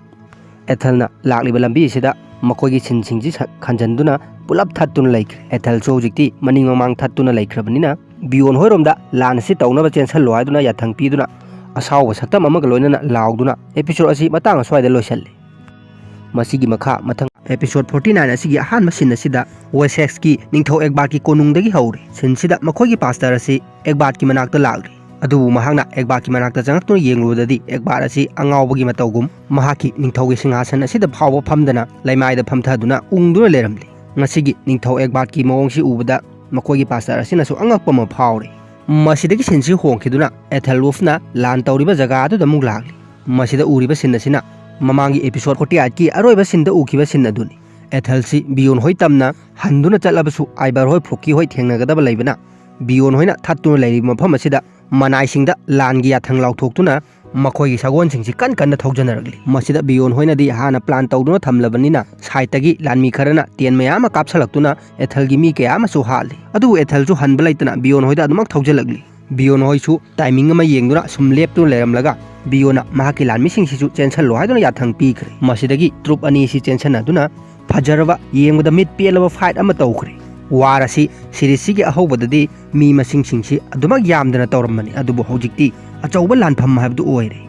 ꯑꯦꯊꯦꯜꯅ ꯂꯥꯛꯂꯤꯕ ꯂꯝꯕꯤ ꯑꯁꯤꯗ ꯃꯈꯣꯏꯒꯤ ꯁꯤꯟꯁꯤꯡꯁꯤ ꯁ-, ꯈꯟꯖꯟꯗꯨꯅ ꯄꯨꯂꯞ ꯊꯠꯇꯨꯅ ꯂꯩꯈ꯭ꯔꯦ꯫ ꯑꯦꯊꯦꯜꯁꯨ ꯍꯧꯖꯤꯛꯇꯤ ꯃꯅꯤꯡ ꯃꯃꯥꯡ ꯊꯠꯇꯨꯅ ꯂꯩꯈ꯭ꯔꯕꯅꯤꯅ, ꯕꯤꯌꯣꯟ ꯍꯣꯏꯔꯣꯝꯗ ꯂꯥꯟ ꯑꯁꯤ ꯇꯧꯅꯕ ꯆꯦꯟꯁꯜꯂꯣ ꯍꯥꯏꯗꯨꯅ ꯌꯥꯊꯪ ꯄꯤꯗꯨꯅ, ꯑꯁꯥꯎꯕ ꯁꯛꯇꯝ ꯑꯃꯒ ꯂꯣꯏꯅꯅ ꯂꯥꯎꯗꯨꯅ ꯑꯦꯄꯤꯁꯣꯗ ꯑꯁꯤ ꯃꯇꯥꯡ ꯑꯁ꯭ꯋꯥꯏꯗ ꯂꯣꯏꯁꯜꯂꯤ꯫ ꯃꯁꯤꯒꯤ ꯃꯈꯥ ꯃꯊꯪ ꯑꯦꯄꯤꯁꯣꯗ ꯐꯣꯔꯇꯤ ꯅꯥꯏꯟ ꯑꯁꯤꯒꯤ ꯑꯍꯥꯟꯕ ꯁꯤꯟ ꯑꯁꯤꯗ ꯋꯦꯁꯦꯛꯁꯀꯤ ꯅꯤꯡꯊꯧ ꯑꯦꯛꯕꯥꯔꯠꯀꯤ ꯀꯣꯅꯨꯡꯗꯒꯤ ꯍꯧꯔꯤ꯫ ꯁꯤꯟꯁꯤꯗ ꯃꯈꯣꯏꯒꯤ ꯄꯥꯁꯇꯔ ꯑꯁꯤ ꯑꯦꯛꯕꯥꯔꯠꯀꯤ ꯃꯅꯥꯛꯇ ꯂꯥꯛꯂꯤ꯫ ꯑꯗꯨꯕꯨ ꯃꯍꯥꯛꯅ ꯑꯦꯛꯕꯥꯔꯠꯀꯤ ꯃꯅꯥꯛꯇ ꯆꯪꯂꯛꯇꯨꯅ ꯌꯦꯡꯂꯨꯕꯗꯗꯤ ꯑꯦꯛꯕꯥꯔꯠ ꯑꯁꯤ ꯑꯉꯥꯎꯕꯒꯤ ꯃꯇꯧꯒꯨꯝ ꯃꯍꯥꯛꯀꯤ ꯅꯤꯡꯊꯧꯒꯤ ꯁꯤꯡꯍꯥꯁꯟ ꯑꯁꯤꯗ ꯐꯥꯎꯕ ꯐꯝꯗꯅ ꯂꯩꯃꯥꯏꯗ ꯐꯝꯊꯗꯨꯅ ꯎꯪꯗꯨꯅ ꯂꯩꯔꯝꯂꯤ꯫ ꯉꯁꯤꯒꯤ ꯅꯤꯡꯊꯧ ꯑꯦꯛꯕꯥꯔꯠꯀꯤ ꯃꯑꯣꯡꯁꯤ ꯎꯕꯗ ꯃꯈꯣꯏꯒꯤ ꯄꯥꯁꯇꯔ ꯑꯁꯤꯅꯁꯨ ꯑꯉꯛꯄ ꯑꯃ ꯐꯥꯎꯔꯤ꯫ ꯃꯁꯤꯗꯒꯤ ꯁꯤꯟꯁꯤ ꯍꯣꯡꯈꯤꯗꯨꯅ ꯑꯦꯊꯦꯜ ꯋꯨꯜꯐꯅ ꯂꯥꯟ ꯇꯧꯔꯤꯕ ꯖꯒꯥ ꯑꯗꯨꯗ ꯑꯃꯨꯛ ꯂꯥꯛꯂꯤ꯫ ꯃꯁꯤꯗ ꯎꯔꯤꯕ ꯁꯤꯟ ꯑꯁꯤꯅ ꯃꯃꯥꯡꯒꯤ episode forty eightꯀꯤ ꯑꯔꯣꯏꯕ ꯁꯤꯟꯗ ꯎꯈꯤꯕ ꯁꯤꯟ ꯑꯗꯨꯅꯤ꯫ ꯑꯦꯊꯦꯜꯁꯤ ꯕꯤꯌꯣꯟ ꯍꯣꯏ ꯇꯝꯅ ꯍꯟꯗꯨꯅ ꯆꯠꯂꯕꯁꯨ, ꯑꯥꯏꯕꯔ ꯍꯣꯏ ꯐ꯭ꯂꯣꯀꯤ ꯍꯣꯏ ꯊꯦꯡꯅꯒꯗꯕ ꯂꯩꯕꯅ, ꯕꯤꯌꯣꯟ ꯍꯣꯏꯅ ꯊꯠꯇꯨꯅ ꯂꯩꯔꯤꯕ ꯃꯐꯝ ꯑꯁꯤꯗ ꯃꯅꯥꯏꯁꯤꯡꯗ ꯂꯥꯟꯒꯤ ꯌꯥꯊꯪ ꯂꯥꯎꯊꯣꯛꯇꯨꯅ ꯃꯈꯣꯏꯒꯤ ꯁꯒꯣꯜꯁꯤꯡꯁꯤ ꯀꯟ ꯀꯟꯅ ꯊꯧꯖꯅꯔꯛꯂꯤ꯫ ꯃꯁꯤꯗ ꯕꯤꯌꯣꯟ ꯍꯣꯏꯅꯗꯤ ꯍꯥꯟꯅ plan ꯇꯧꯗꯨꯅ ꯊꯝꯂꯕꯅꯤꯅ, sideꯇꯒꯤ ꯂꯥꯟꯃꯤ ꯈꯔꯅ ꯇꯦꯟ ꯃꯌꯥꯝ ꯑꯃ ꯀꯥꯞꯁꯜꯂꯛꯇꯨꯅ ꯑꯦꯊꯦꯜꯒꯤ ꯃꯤ ꯀꯌꯥ ꯑꯃꯁꯨ ꯍꯥꯠꯂꯤ꯫ ꯑꯗꯨꯕꯨ ꯑꯦꯊꯦꯜꯁꯨ ꯍꯟꯕ ꯂꯩꯇꯅ ꯕꯤꯌꯣꯟ ꯍꯣꯏꯗ ꯑꯗꯨꯃꯛ ꯊꯧꯖꯜꯂꯛꯂꯤ꯫ ꯕꯤꯌꯣꯟ ꯍꯣꯏꯁꯨ timing ꯑꯃ ꯌꯦꯡꯗꯨꯅ ꯁꯨꯝ ꯂꯦꯞꯇꯨꯅ ꯂꯩꯔꯝꯂꯒ, ꯕꯤꯌꯣꯟꯅ ꯃꯍꯥꯛꯀꯤ ꯂꯥꯟꯃꯤꯁꯤꯡꯁꯤꯁꯨ ꯆꯦꯟꯁꯜꯂꯣ ꯍꯥꯏꯗꯨꯅ ꯌꯥꯊꯪ ꯄꯤꯈ꯭ꯔꯦ꯫ ꯃꯁꯤꯗꯒꯤ troop ꯑꯅꯤ ꯑꯁꯤ ꯆꯦꯟꯁꯟꯅꯗꯨꯅ ꯐꯖꯔꯕ, ꯌꯦꯡꯕꯗ ꯃꯤꯠ ꯄꯦꯜꯂꯕ fight ꯑꯃ ꯇꯧꯈ꯭ꯔꯦ꯫ War ꯑꯁꯤ seriesꯁꯤꯒꯤ ꯑꯍꯧꯕꯗꯗꯤ ꯃꯤ ꯃꯁꯤꯡꯁꯤꯡꯁꯤ ꯑꯗꯨꯃꯛ ꯌꯥꯝꯗꯅ ꯇꯧꯔꯝꯕꯅꯤ, ꯑꯗꯨꯕꯨ ꯍꯧꯖꯤꯛꯇꯤ ꯑꯆꯧꯕ ꯂꯥꯟꯐꯝ ꯍꯥꯏꯕꯗꯨ ꯑꯣꯏꯔꯦ꯫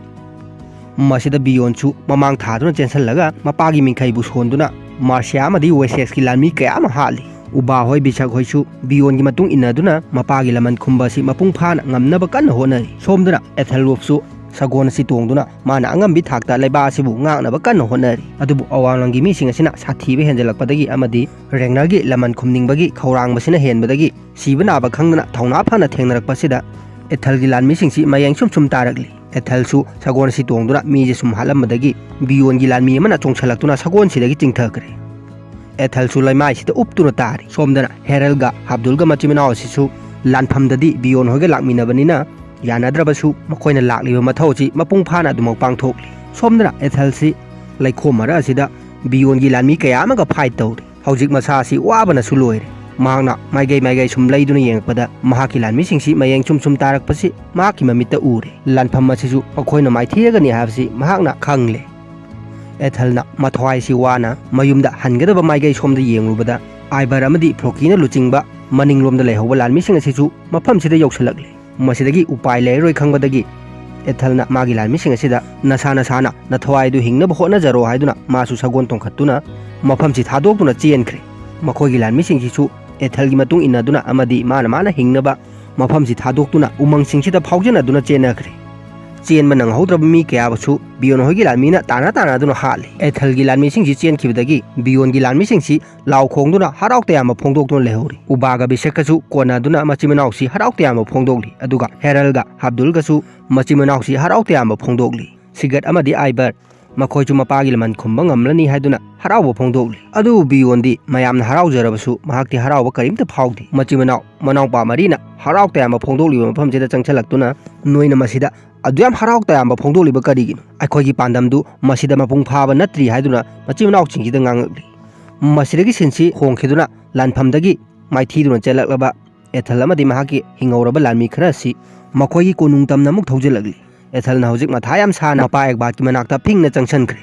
ꯃꯁꯤꯗ ꯕꯤꯌꯣꯟꯁꯨ ꯃꯃꯥꯡ ꯊꯥꯗꯨꯅ ꯆꯦꯟꯁꯜꯂꯒ ꯃꯄꯥꯒꯤ ꯃꯤꯡꯈꯩꯕꯨ ꯁꯣꯟꯗꯨꯅ ꯃꯥꯔꯁꯤꯌꯥ ꯑꯃꯗꯤ ꯋꯦꯁꯦꯁꯀꯤ ꯂꯥꯟꯃꯤ ꯀꯌꯥ ꯑꯃ ꯍꯥꯠꯂꯤ꯫ ꯎꯕꯥ ꯍꯣꯏ, ꯕꯤꯁꯛ ꯍꯣꯏꯁꯨ ꯕꯤꯌꯣꯟꯒꯤ ꯃꯇꯨꯡ ꯏꯟꯅꯗꯨꯅ ꯃꯄꯥꯒꯤ ꯂꯃꯟ ꯈꯨꯝꯕ ꯑꯁꯤ ꯃꯄꯨꯡ ꯐꯥꯅ ꯉꯝꯅꯕ ꯀꯟꯅ ꯍꯣꯠꯅꯔꯤ꯫ ꯁꯣꯝꯗꯅ ꯑꯦꯊꯦꯜ ꯋꯨꯜꯐꯁꯨ ꯁꯒꯣꯜ ꯑꯁꯤ ꯇꯣꯡꯗꯨꯅ ꯃꯥꯅ ꯑꯉꯝꯕꯤ ꯊꯥꯛꯇ ꯂꯩꯕꯥꯛ ꯑꯁꯤꯕꯨ ꯉꯥꯛꯅꯕ ꯀꯟꯅ ꯍꯣꯠꯅꯔꯤ꯫ ꯑꯗꯨꯕꯨ ꯑꯋꯥꯡꯂꯝꯒꯤ ꯃꯤꯁꯤꯡ ꯑꯁꯤꯅ ꯁꯥꯊꯤꯕ ꯍꯦꯟꯖꯜꯂꯛꯄꯗꯒꯤ ꯑꯃꯗꯤ ꯔꯦꯒꯅꯔꯒꯤ ꯂꯃꯟ ꯈꯨꯝꯅꯤꯡꯕꯒꯤ ꯈꯧꯔꯥꯡꯕꯁꯤꯅ ꯍꯦꯟꯕꯗꯒꯤ ꯁꯤꯕ ꯅꯥꯕ ꯈꯪꯗꯅ ꯊꯧꯅꯥ ꯐꯅ ꯊꯦꯡꯅꯔꯛꯄꯁꯤꯗ ꯑꯦꯊꯦꯜꯒꯤ ꯂꯥꯟꯃꯤꯁꯤꯡꯁꯤ ꯃꯌꯦꯡ ꯁꯨꯝ ꯁꯨꯝ ꯇꯥꯔꯛꯂꯤ꯫ ꯑꯦꯊꯦꯜꯁꯨ ꯁꯒꯣꯜ ꯑꯁꯤ ꯇꯣꯡꯗꯨꯅ ꯃꯤꯁꯦ ꯁꯨꯝ ꯍꯥꯠꯂꯝꯕꯗꯒꯤ ꯕꯤꯌꯣꯟꯒꯤ ꯂꯥꯟꯃꯤ ꯑꯃꯅ ꯆꯣꯡꯁꯜꯂꯛꯇꯨꯅ ꯁꯒꯣꯜꯁꯤꯗꯒꯤ ꯆꯤꯡꯊꯈ꯭ꯔꯦ꯫ ꯑꯦꯊꯦꯜꯁꯨ ꯂꯩꯃꯥꯏꯁꯤꯗ ꯎꯞꯇꯨꯅ ꯇꯥꯔꯤ꯫ ꯁꯣꯝꯗꯅ ꯍꯦꯔꯜꯒ ꯍꯥꯕꯗꯨꯜꯒ ꯃꯆꯤꯟ ꯃꯅꯥꯎ ꯑꯁꯤꯁꯨ ꯂꯥꯟꯐꯝꯗꯗꯤ ꯕꯤꯌꯣꯟ ꯍꯣꯏꯒ ꯂꯥꯛꯃꯤꯟꯅꯕꯅꯤꯅ ꯌꯥꯅꯗ꯭ꯔꯕꯁꯨ ꯃꯈꯣꯏꯅ ꯂꯥꯛꯂꯤꯕ ꯃꯊꯧ ꯑꯁꯤ ꯃꯄꯨꯡ ꯐꯥꯅ ꯑꯗꯨꯃꯛ ꯄꯥꯡꯊꯣꯛꯂꯤ꯫ ꯁꯣꯝꯗꯅ ꯑꯦꯊꯦꯜꯁꯤ ꯂꯩꯈꯣꯝ ꯃꯔꯛ ꯑꯁꯤꯗ ꯕꯤꯌꯣꯟꯒꯤ ꯂꯥꯟꯃꯤ ꯀꯌꯥ ꯑꯃꯒ fight ꯇꯧꯔꯤ꯫ ꯍꯧꯖꯤꯛ ꯃꯁꯥ ꯑꯁꯤ ꯋꯥꯕꯅꯁꯨ ꯂꯣꯏꯔꯦ꯫ ꯃꯍꯥꯛꯅ ꯃꯥꯏꯀꯩ ꯃꯥꯏꯀꯩ ꯁꯨꯝ ꯂꯩꯗꯨꯅ ꯌꯦꯡꯉꯛꯄꯗ ꯃꯍꯥꯛꯀꯤ ꯂꯥꯟꯃꯤꯁꯤꯡꯁꯤ ꯃꯌꯦꯡ ꯁꯨꯝ ꯁꯨꯝ ꯇꯥꯔꯛꯄꯁꯤ ꯃꯍꯥꯛꯀꯤ ꯃꯃꯤꯠꯇ ꯎꯔꯦ꯫ ꯂꯥꯟꯐꯝ ꯑꯁꯤꯁꯨ ꯃꯈꯣꯏꯅ ꯃꯥꯏꯊꯤꯔꯒꯅꯤ ꯍꯥꯏꯕꯁꯤ ꯃꯍꯥꯛꯅ ꯈꯪꯂꯦ꯫ ꯑꯦꯊꯦꯜꯅ ꯃꯊ꯭ꯋꯥꯏꯁꯤ ꯋꯥꯅ ꯃꯌꯨꯝꯗ ꯍꯟꯒꯗꯕ ꯃꯥꯏꯀꯩ ꯁꯣꯝꯗ ꯌꯦꯡꯂꯨꯕꯗ, ꯑꯥꯏꯕꯔ ꯑꯃꯗꯤ ꯐ꯭ꯂꯣꯀꯤꯅ ꯂꯨꯆꯤꯡꯕ ꯃꯅꯤꯡꯂꯣꯝꯗ ꯂꯩꯍꯧꯕ ꯂꯥꯟꯃꯤꯁꯤꯡ ꯑꯁꯤꯁꯨ ꯃꯐꯝꯁꯤꯗ ꯌꯧꯁꯤꯜꯂꯛꯂꯦ꯫ ꯃꯁꯤꯗꯒꯤ ꯎꯄꯥꯏ ꯂꯩꯔꯔꯣꯏ ꯈꯪꯕꯗꯒꯤ ꯑꯦꯊꯦꯜꯅ ꯃꯥꯒꯤ ꯂꯥꯟꯃꯤꯁꯤꯡ ꯑꯁꯤꯗ, "ꯅꯁꯥ ꯅꯁꯥꯅ ꯅꯊꯋꯥꯏꯗꯨ ꯍꯤꯡꯅꯕ ꯍꯣꯠꯅꯖꯔꯣ" ꯍꯥꯏꯗꯨꯅ ꯃꯥꯁꯨ ꯁꯒꯣꯜ ꯇꯣꯡꯈꯠꯇꯨꯅ ꯃꯐꯝꯁꯤ ꯊꯥꯗꯣꯛꯇꯨꯅ ꯆꯦꯟꯈ꯭ꯔꯦ꯫ ꯃꯈꯣꯏꯒꯤ ꯂꯥꯟꯃꯤꯁꯤꯡꯁꯤꯁꯨ ꯑꯦꯊꯦꯜꯒꯤ ꯃꯇꯨꯡ ꯏꯟꯅꯗꯨꯅ ꯑꯃꯗꯤ ꯃꯥꯅ ꯃꯥꯅ ꯍꯤꯡꯅꯕ ꯃꯐꯝꯁꯤ ꯊꯥꯗꯣꯛꯇꯨꯅ ꯎꯃꯪꯁꯤꯡꯁꯤꯗ ꯐꯥꯎꯖꯅꯗꯨꯅ ꯆꯦꯟꯅꯈ꯭ꯔꯦ꯫ ꯆꯦꯟꯕ ꯅꯪꯍꯧꯗ꯭ꯔꯕ ꯃꯤ ꯀꯌꯥꯕꯨꯁꯨ ꯕꯤꯌꯣꯟ ꯍꯣꯏꯒꯤ ꯂꯥꯟꯃꯤꯅ ꯇꯥꯟꯅ ꯇꯥꯟꯅꯗꯨꯅ ꯍꯥꯠꯂꯤ꯫ ꯑꯦꯊꯜꯒꯤ ꯂꯥꯟꯃꯤꯁꯤꯡꯁꯤ ꯆꯦꯟꯈꯤꯕꯗꯒꯤ ꯕꯤꯌꯣꯟꯒꯤ ꯂꯥꯟꯃꯤꯁꯤꯡꯁꯤ ꯂꯥꯎ ꯈꯣꯡꯗꯨꯅ ꯍꯔꯥꯎ ꯇꯌꯥꯝꯕ ꯐꯣꯡꯗꯣꯛꯇꯨꯅ ꯂꯩꯍꯧꯔꯤ꯫ ꯎꯕꯥꯒ ꯕꯤꯁꯦꯛꯀꯁꯨ ꯀꯣꯟꯅꯗꯨꯅ ꯃꯆꯤꯟ ꯃꯅꯥꯎꯁꯤ ꯍꯔꯥꯎ ꯇꯌꯥꯝꯕ ꯐꯣꯡꯗꯣꯛꯂꯤ꯫ ꯑꯗꯨꯒ ꯍꯦꯔꯜꯒ ꯍꯥꯕꯗꯨꯜꯒꯁꯨ ꯃꯆꯤꯟ ꯃꯅꯥꯎꯁꯤ ꯍꯔꯥꯎ ꯇꯌꯥꯝꯕ ꯐꯣꯡꯗꯣꯛꯂꯤ꯫ ꯁꯤꯒꯠ ꯑꯃꯗꯤ ꯑꯥꯏꯕꯔ ꯃꯈꯣꯏꯁꯨ ꯃꯄꯥꯒꯤ ꯂꯃꯟ ꯈꯨꯝꯕ ꯉꯝꯂꯅꯤ ꯍꯥꯏꯗꯨꯅ ꯍꯔꯥꯎꯕ ꯐꯣꯡꯗꯣꯛꯂꯤ꯫ ꯑꯗꯨꯕꯨ ꯕꯤꯌꯣꯟꯗꯤ ꯃꯌꯥꯝꯅ ꯍꯔꯥꯎꯖꯔꯕꯁꯨ ꯃꯍꯥꯛꯇꯤ ꯍꯔꯥꯎꯕ ꯀꯔꯤꯝꯇ ꯐꯥꯎꯗꯦ꯫ ꯃꯆꯤꯟ ꯃꯅꯥꯎ ꯃꯅꯥꯎꯄꯥ ꯃꯔꯤꯅ ꯍꯔꯥꯎ ꯇꯌꯥꯝꯕ ꯐꯣꯡꯗꯣꯛꯂꯤꯕ ꯃꯐꯝꯁꯤꯗ ꯆꯪꯁꯤꯜꯂꯛꯇꯨꯅ, "ꯅꯣꯏꯅ ꯃꯁꯤꯗ ꯑꯗꯨꯌꯥꯝ ꯍꯔꯥꯎ ꯇꯌꯥꯝꯕ ꯐꯣꯡꯗꯣꯛꯂꯤꯕ ꯀꯔꯤꯒꯤꯅꯣ? ꯑꯩꯈꯣꯏꯒꯤ ꯄꯥꯟꯗꯝꯗꯨ ꯃꯁꯤꯗ ꯃꯄꯨꯡ ꯐꯥꯕ ꯅꯠꯇ꯭ꯔꯤ" ꯍꯥꯏꯗꯨꯅ ꯃꯆꯤꯟ ꯃꯅꯥꯎꯁꯤꯡꯁꯤꯗ ꯉꯥꯡꯂꯛꯂꯤ꯫ ꯃꯁꯤꯗꯒꯤ ꯁꯤꯟꯁꯤ ꯍꯣꯡꯈꯤꯗꯨꯅ ꯂꯥꯟꯐꯝꯗꯒꯤ ꯃꯥꯏꯊꯤꯗꯨꯅ ꯆꯦꯜꯂꯛꯂꯕ ꯑꯦꯊꯜ ꯑꯃꯗꯤ ꯃꯍꯥꯛꯀꯤ ꯍꯤꯡꯍꯧꯔꯕ ꯂꯥꯟꯃꯤ ꯈꯔ ꯑꯁꯤ ꯃꯈꯣꯏꯒꯤ ꯀꯣꯅꯨꯡ ꯇꯝꯅ ꯑꯃꯨꯛ ꯊꯧꯖꯤꯜꯂꯛꯂꯤ꯫ ꯑꯦꯊꯜꯅ ꯍꯧꯖꯤꯛ ꯃꯊꯥ ꯌꯥꯝ ꯁꯥꯅ ꯃꯄꯥ ꯑꯦꯒꯕꯥꯠꯀꯤ ꯃꯅꯥꯛꯇ ꯐꯤꯡꯅ ꯆꯪꯁꯤꯟꯈ꯭ꯔꯦ꯫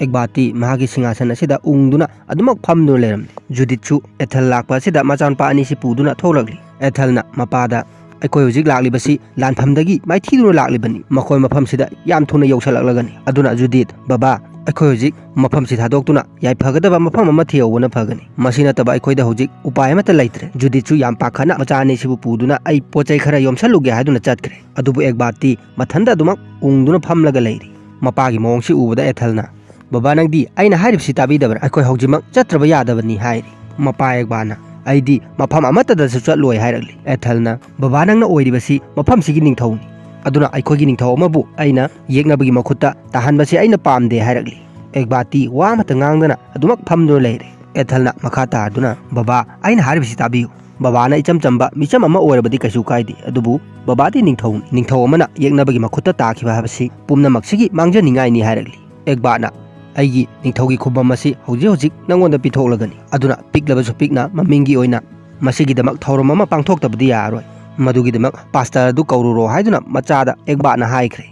ꯑꯦꯒꯕꯥꯠꯇꯤ ꯃꯍꯥꯛꯀꯤ ꯁꯤꯡꯍꯥꯁꯟ ꯑꯁꯤꯗ ꯎꯪꯗꯨꯅ ꯑꯗꯨꯃꯛ ꯐꯝꯗꯨꯅ ꯂꯩꯔꯝꯂꯤ꯫ ꯖꯨꯗꯤꯠꯁꯨ ꯑꯦꯊꯜ ꯂꯥꯛꯄ ꯑꯁꯤꯗ ꯃꯆꯥꯅꯨꯄꯥ ꯑꯅꯤꯁꯤ ꯄꯨꯗꯨꯅ ꯊꯣꯛꯂꯛꯂꯤ꯫ ꯑꯦꯊꯜꯅ ꯃꯄꯥꯗ, "ꯑꯩꯈꯣꯏ ꯍꯧꯖꯤꯛ ꯂꯥꯛꯂꯤꯕꯁꯤ ꯂꯥꯟꯐꯝꯗꯒꯤ ꯃꯥꯏꯊꯤꯗꯨꯅ ꯂꯥꯛꯂꯤꯕꯅꯤ꯫ ꯃꯈꯣꯏ ꯃꯐꯝꯁꯤꯗ ꯌꯥꯝ ꯊꯨꯅ ꯌꯧꯁꯤꯜꯂꯛꯂꯒꯅꯤ꯫ ꯑꯗꯨꯅ ꯖꯨꯗꯤꯠ, ꯕꯕꯥ, ꯑꯩꯈꯣꯏ ꯍꯧꯖꯤꯛ ꯃꯐꯝꯁꯤ ꯊꯥꯗꯣꯛꯇꯨꯅ ꯌꯥꯏꯐꯒꯗꯕ ꯃꯐꯝ ꯑꯃ ꯊꯤꯍꯧꯕꯅ ꯐꯒꯅꯤ꯫ ꯃꯁꯤ ꯅꯠꯇꯕ ꯑꯩꯈꯣꯏꯗ ꯍꯧꯖꯤꯛ ꯎꯄꯥꯏ ꯑꯃꯠꯇ ꯂꯩꯇ꯭ꯔꯦ"꯫ ꯖꯨꯗꯤꯠꯁꯨ ꯌꯥꯝ ꯄꯥꯈꯠꯅ ꯃꯆꯥ ꯑꯅꯤꯁꯤꯕꯨ ꯄꯨꯗꯨꯅ ꯑꯩ ꯄꯣꯠ ꯆꯩ ꯈꯔ ꯌꯣꯝꯁꯜꯂꯨꯒꯦ ꯍꯥꯏꯗꯨꯅ ꯆꯠꯈ꯭ꯔꯦ꯫ ꯑꯗꯨꯕꯨ ꯑꯦꯒꯕꯥꯠꯇꯤ ꯃꯊꯟꯇ ꯑꯗꯨꯃꯛ ꯎꯪꯗꯨꯅ ꯐꯝꯂꯒ ꯂꯩꯔꯤ꯫ ꯃꯄꯥꯒꯤ ꯃꯑꯣꯡꯁꯤ ꯎꯕꯗ ꯑꯦꯊꯜꯅ, "ꯕꯕꯥ, ꯅꯪꯗꯤ ꯑꯩꯅ ꯍꯥꯏꯔꯤꯕꯁꯤ ꯇꯥꯕꯤꯗꯕ꯭ꯔꯥ? ꯑꯩꯈꯣꯏ ꯍꯧꯖꯤꯛꯃꯛ ꯆꯠꯇ꯭ꯔꯕ ꯌꯥꯗꯕꯅꯤ" ꯍꯥꯏꯔꯤ꯫ ꯃꯄꯥ ꯑꯦꯒꯕꯥꯠꯅ, "ꯑꯩꯗꯤ ꯃꯐꯝ ꯑꯃꯠꯇꯗꯁꯨ ꯆꯠꯂꯣꯏ" ꯍꯥꯏꯔꯛꯂꯤ꯫ ꯑꯦꯊꯜꯅ, "ꯕꯕꯥ, ꯅꯪꯅ ꯑꯣꯏꯔꯤꯕꯁꯤ ꯃꯐꯝꯁꯤꯒꯤ ꯅꯤꯡꯊꯧꯅꯤ, ꯑꯗꯨꯅ ꯑꯩꯈꯣꯏꯒꯤ ꯅꯤꯡꯊꯧ ꯑꯃꯕꯨ ꯑꯩꯅ ꯌꯦꯛꯅꯕꯒꯤ ꯃꯈꯨꯠꯇ ꯇꯥꯍꯟꯕꯁꯤ ꯑꯩꯅ ꯄꯥꯝꯗꯦ" ꯍꯥꯏꯔꯛꯂꯤ꯫ ꯑꯦꯒꯕꯥꯠꯇꯤ ꯋꯥ ꯑꯃꯠꯇ ꯉꯥꯡꯗꯅ ꯑꯗꯨꯃꯛ ꯐꯝꯗꯨꯅ ꯂꯩꯔꯦ꯫ ꯑꯦꯊꯜꯅ ꯃꯈꯥ ꯇꯥꯗꯨꯅ, "ꯕꯕꯥ, ꯑꯩꯅ ꯍꯥꯏꯔꯤꯕꯁꯤ ꯇꯥꯕꯤꯌꯨ꯫ ꯕꯕꯥꯅ ꯏꯆꯝ ꯆꯝꯕ ꯃꯤꯆꯝ ꯑꯃ ꯑꯣꯏꯔꯕꯗꯤ ꯀꯩꯁꯨ ꯀꯥꯏꯗꯦ, ꯑꯗꯨꯕꯨ ꯕꯕꯥꯗꯤ ꯅꯤꯡꯊꯧꯅꯤ꯫ ꯅꯤꯡꯊꯧ ꯑꯃꯅ ꯌꯦꯛꯅꯕꯒꯤ ꯃꯈꯨꯠꯇ ꯇꯥꯈꯤꯕ ꯍꯥꯏꯕꯁꯤ ꯄꯨꯝꯅꯃꯛꯁꯤꯒꯤ ꯃꯥꯡꯖꯅꯤꯡꯉꯥꯏꯅꯤ" ꯍꯥꯏꯔꯛꯂꯤ꯫ ꯑꯦꯒꯕꯥꯠꯅ, "ꯑꯩꯒꯤ ꯅꯤꯡꯊꯧꯒꯤ ꯈꯨꯕꯝ ꯑꯁꯤ ꯍꯧꯖꯤꯛ ꯍꯧꯖꯤꯛ ꯅꯪꯉꯣꯟꯗ ꯄꯤꯊꯣꯛꯂꯒꯅꯤ, ꯑꯗꯨꯅ ꯄꯤꯛꯂꯕꯁꯨ ꯄꯤꯛꯅ ꯃꯃꯤꯡꯒꯤ ꯑꯣꯏꯅ ꯃꯁꯤꯒꯤꯗꯃꯛ ꯊꯧꯔꯝ ꯑꯃ ꯄꯥꯡꯊꯣꯛꯇꯕꯗꯤ ꯌꯥꯔꯔꯣꯏ꯫ ꯃꯗꯨꯒꯤꯗꯃꯛ ꯄꯥꯁꯇꯔ ꯑꯗꯨ ꯀꯧꯔꯨꯔꯣ" ꯍꯥꯏꯗꯨꯅ ꯃꯆꯥꯗ ꯑꯦꯒꯕꯥꯠꯅ ꯍꯥꯏꯈ꯭ꯔꯦ꯫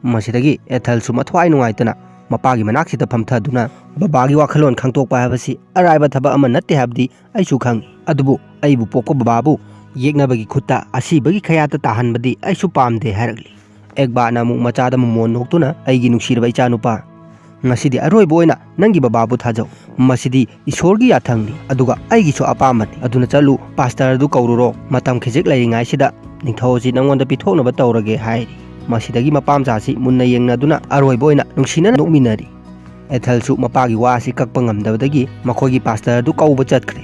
ꯃꯁꯤꯗꯒꯤ ꯑꯦꯊꯜꯁꯨ ꯃꯊ꯭ꯋꯥꯏ ꯅꯨꯡꯉꯥꯏꯇꯅ ꯃꯄꯥꯒꯤ ꯃꯅꯥꯛꯁꯤꯗ ꯐꯝꯊꯗꯨꯅ, "ꯕꯕꯥꯒꯤ ꯋꯥꯈꯜꯂꯣꯟ ꯈꯪꯗꯣꯛꯄ ꯍꯥꯏꯕꯁꯤ ꯑꯔꯥꯏꯕ ꯊꯕꯛ ꯑꯃ ꯅꯠꯇꯦ ꯍꯥꯏꯕꯗꯤ ꯑꯩꯁꯨ ꯈꯪꯏ, ꯑꯗꯨꯕꯨ ꯑꯩꯕꯨ ꯄꯣꯛꯄ ꯕꯕꯥꯕꯨ ꯌꯦꯛꯅꯕꯒꯤ ꯈꯨꯠꯇ ꯑꯁꯤꯕꯒꯤ ꯈꯌꯥꯠꯇ ꯇꯥꯍꯟꯕꯗꯤ ꯑꯩꯁꯨ ꯄꯥꯝꯗꯦ" ꯍꯥꯏꯔꯛꯂꯤ꯫ ꯑꯦꯒꯕꯥꯠꯅ ꯑꯃꯨꯛ ꯃꯆꯥꯗ ꯃꯃꯣꯟ ꯅꯣꯛꯇꯨꯅ, "ꯑꯩꯒꯤ ꯅꯨꯡꯁꯤꯔꯕ ꯏꯆꯥꯅꯨꯄꯥ, "ꯉꯁꯤꯗꯤ ꯑꯔꯣꯏꯕ ꯑꯣꯏꯅ ꯅꯪꯒꯤ ꯕꯕꯥꯕꯨ ꯊꯥꯖꯧ꯫ ꯃꯁꯤꯗꯤ ꯏꯁꯣꯔꯒꯤ ꯌꯥꯊꯪꯅꯤ, ꯑꯗꯨꯒ ꯑꯩꯒꯤꯁꯨ ꯑꯄꯥꯝꯕꯅꯤ꯫ ꯑꯗꯨꯅ ꯆꯠꯂꯨ, ꯄꯥꯁꯇꯔ ꯑꯗꯨ ꯀꯧꯔꯨꯔꯣ꯫ ꯃꯇꯝ ꯈꯖꯤꯛ ꯂꯩꯔꯤꯉꯩꯁꯤꯗ ꯅꯤꯡꯊꯧ ꯑꯁꯤ ꯅꯪꯉꯣꯟꯗ ꯄꯤꯊꯣꯛꯅꯕ ꯇꯧꯔꯒꯦ" ꯍꯥꯏꯔꯤ꯫ ꯃꯁꯤꯗꯒꯤ ꯃꯄꯥ ꯃꯆꯥꯁꯤ ꯃꯨꯟꯅ ꯌꯦꯡꯅꯗꯨꯅ ꯑꯔꯣꯏꯕ ꯑꯣꯏꯅ ꯅꯨꯡꯁꯤꯅꯅ ꯅꯣꯛꯃꯤꯟꯅꯔꯤ꯫ ꯑꯦꯊꯜꯁꯨ ꯃꯄꯥꯒꯤ ꯋꯥ ꯑꯁꯤ ꯀꯛꯄ ꯉꯝꯗꯕꯗꯒꯤ ꯃꯈꯣꯏꯒꯤ ꯄꯥꯁꯇꯔ ꯑꯗꯨ ꯀꯧꯕ ꯆꯠꯈ꯭ꯔꯦ꯫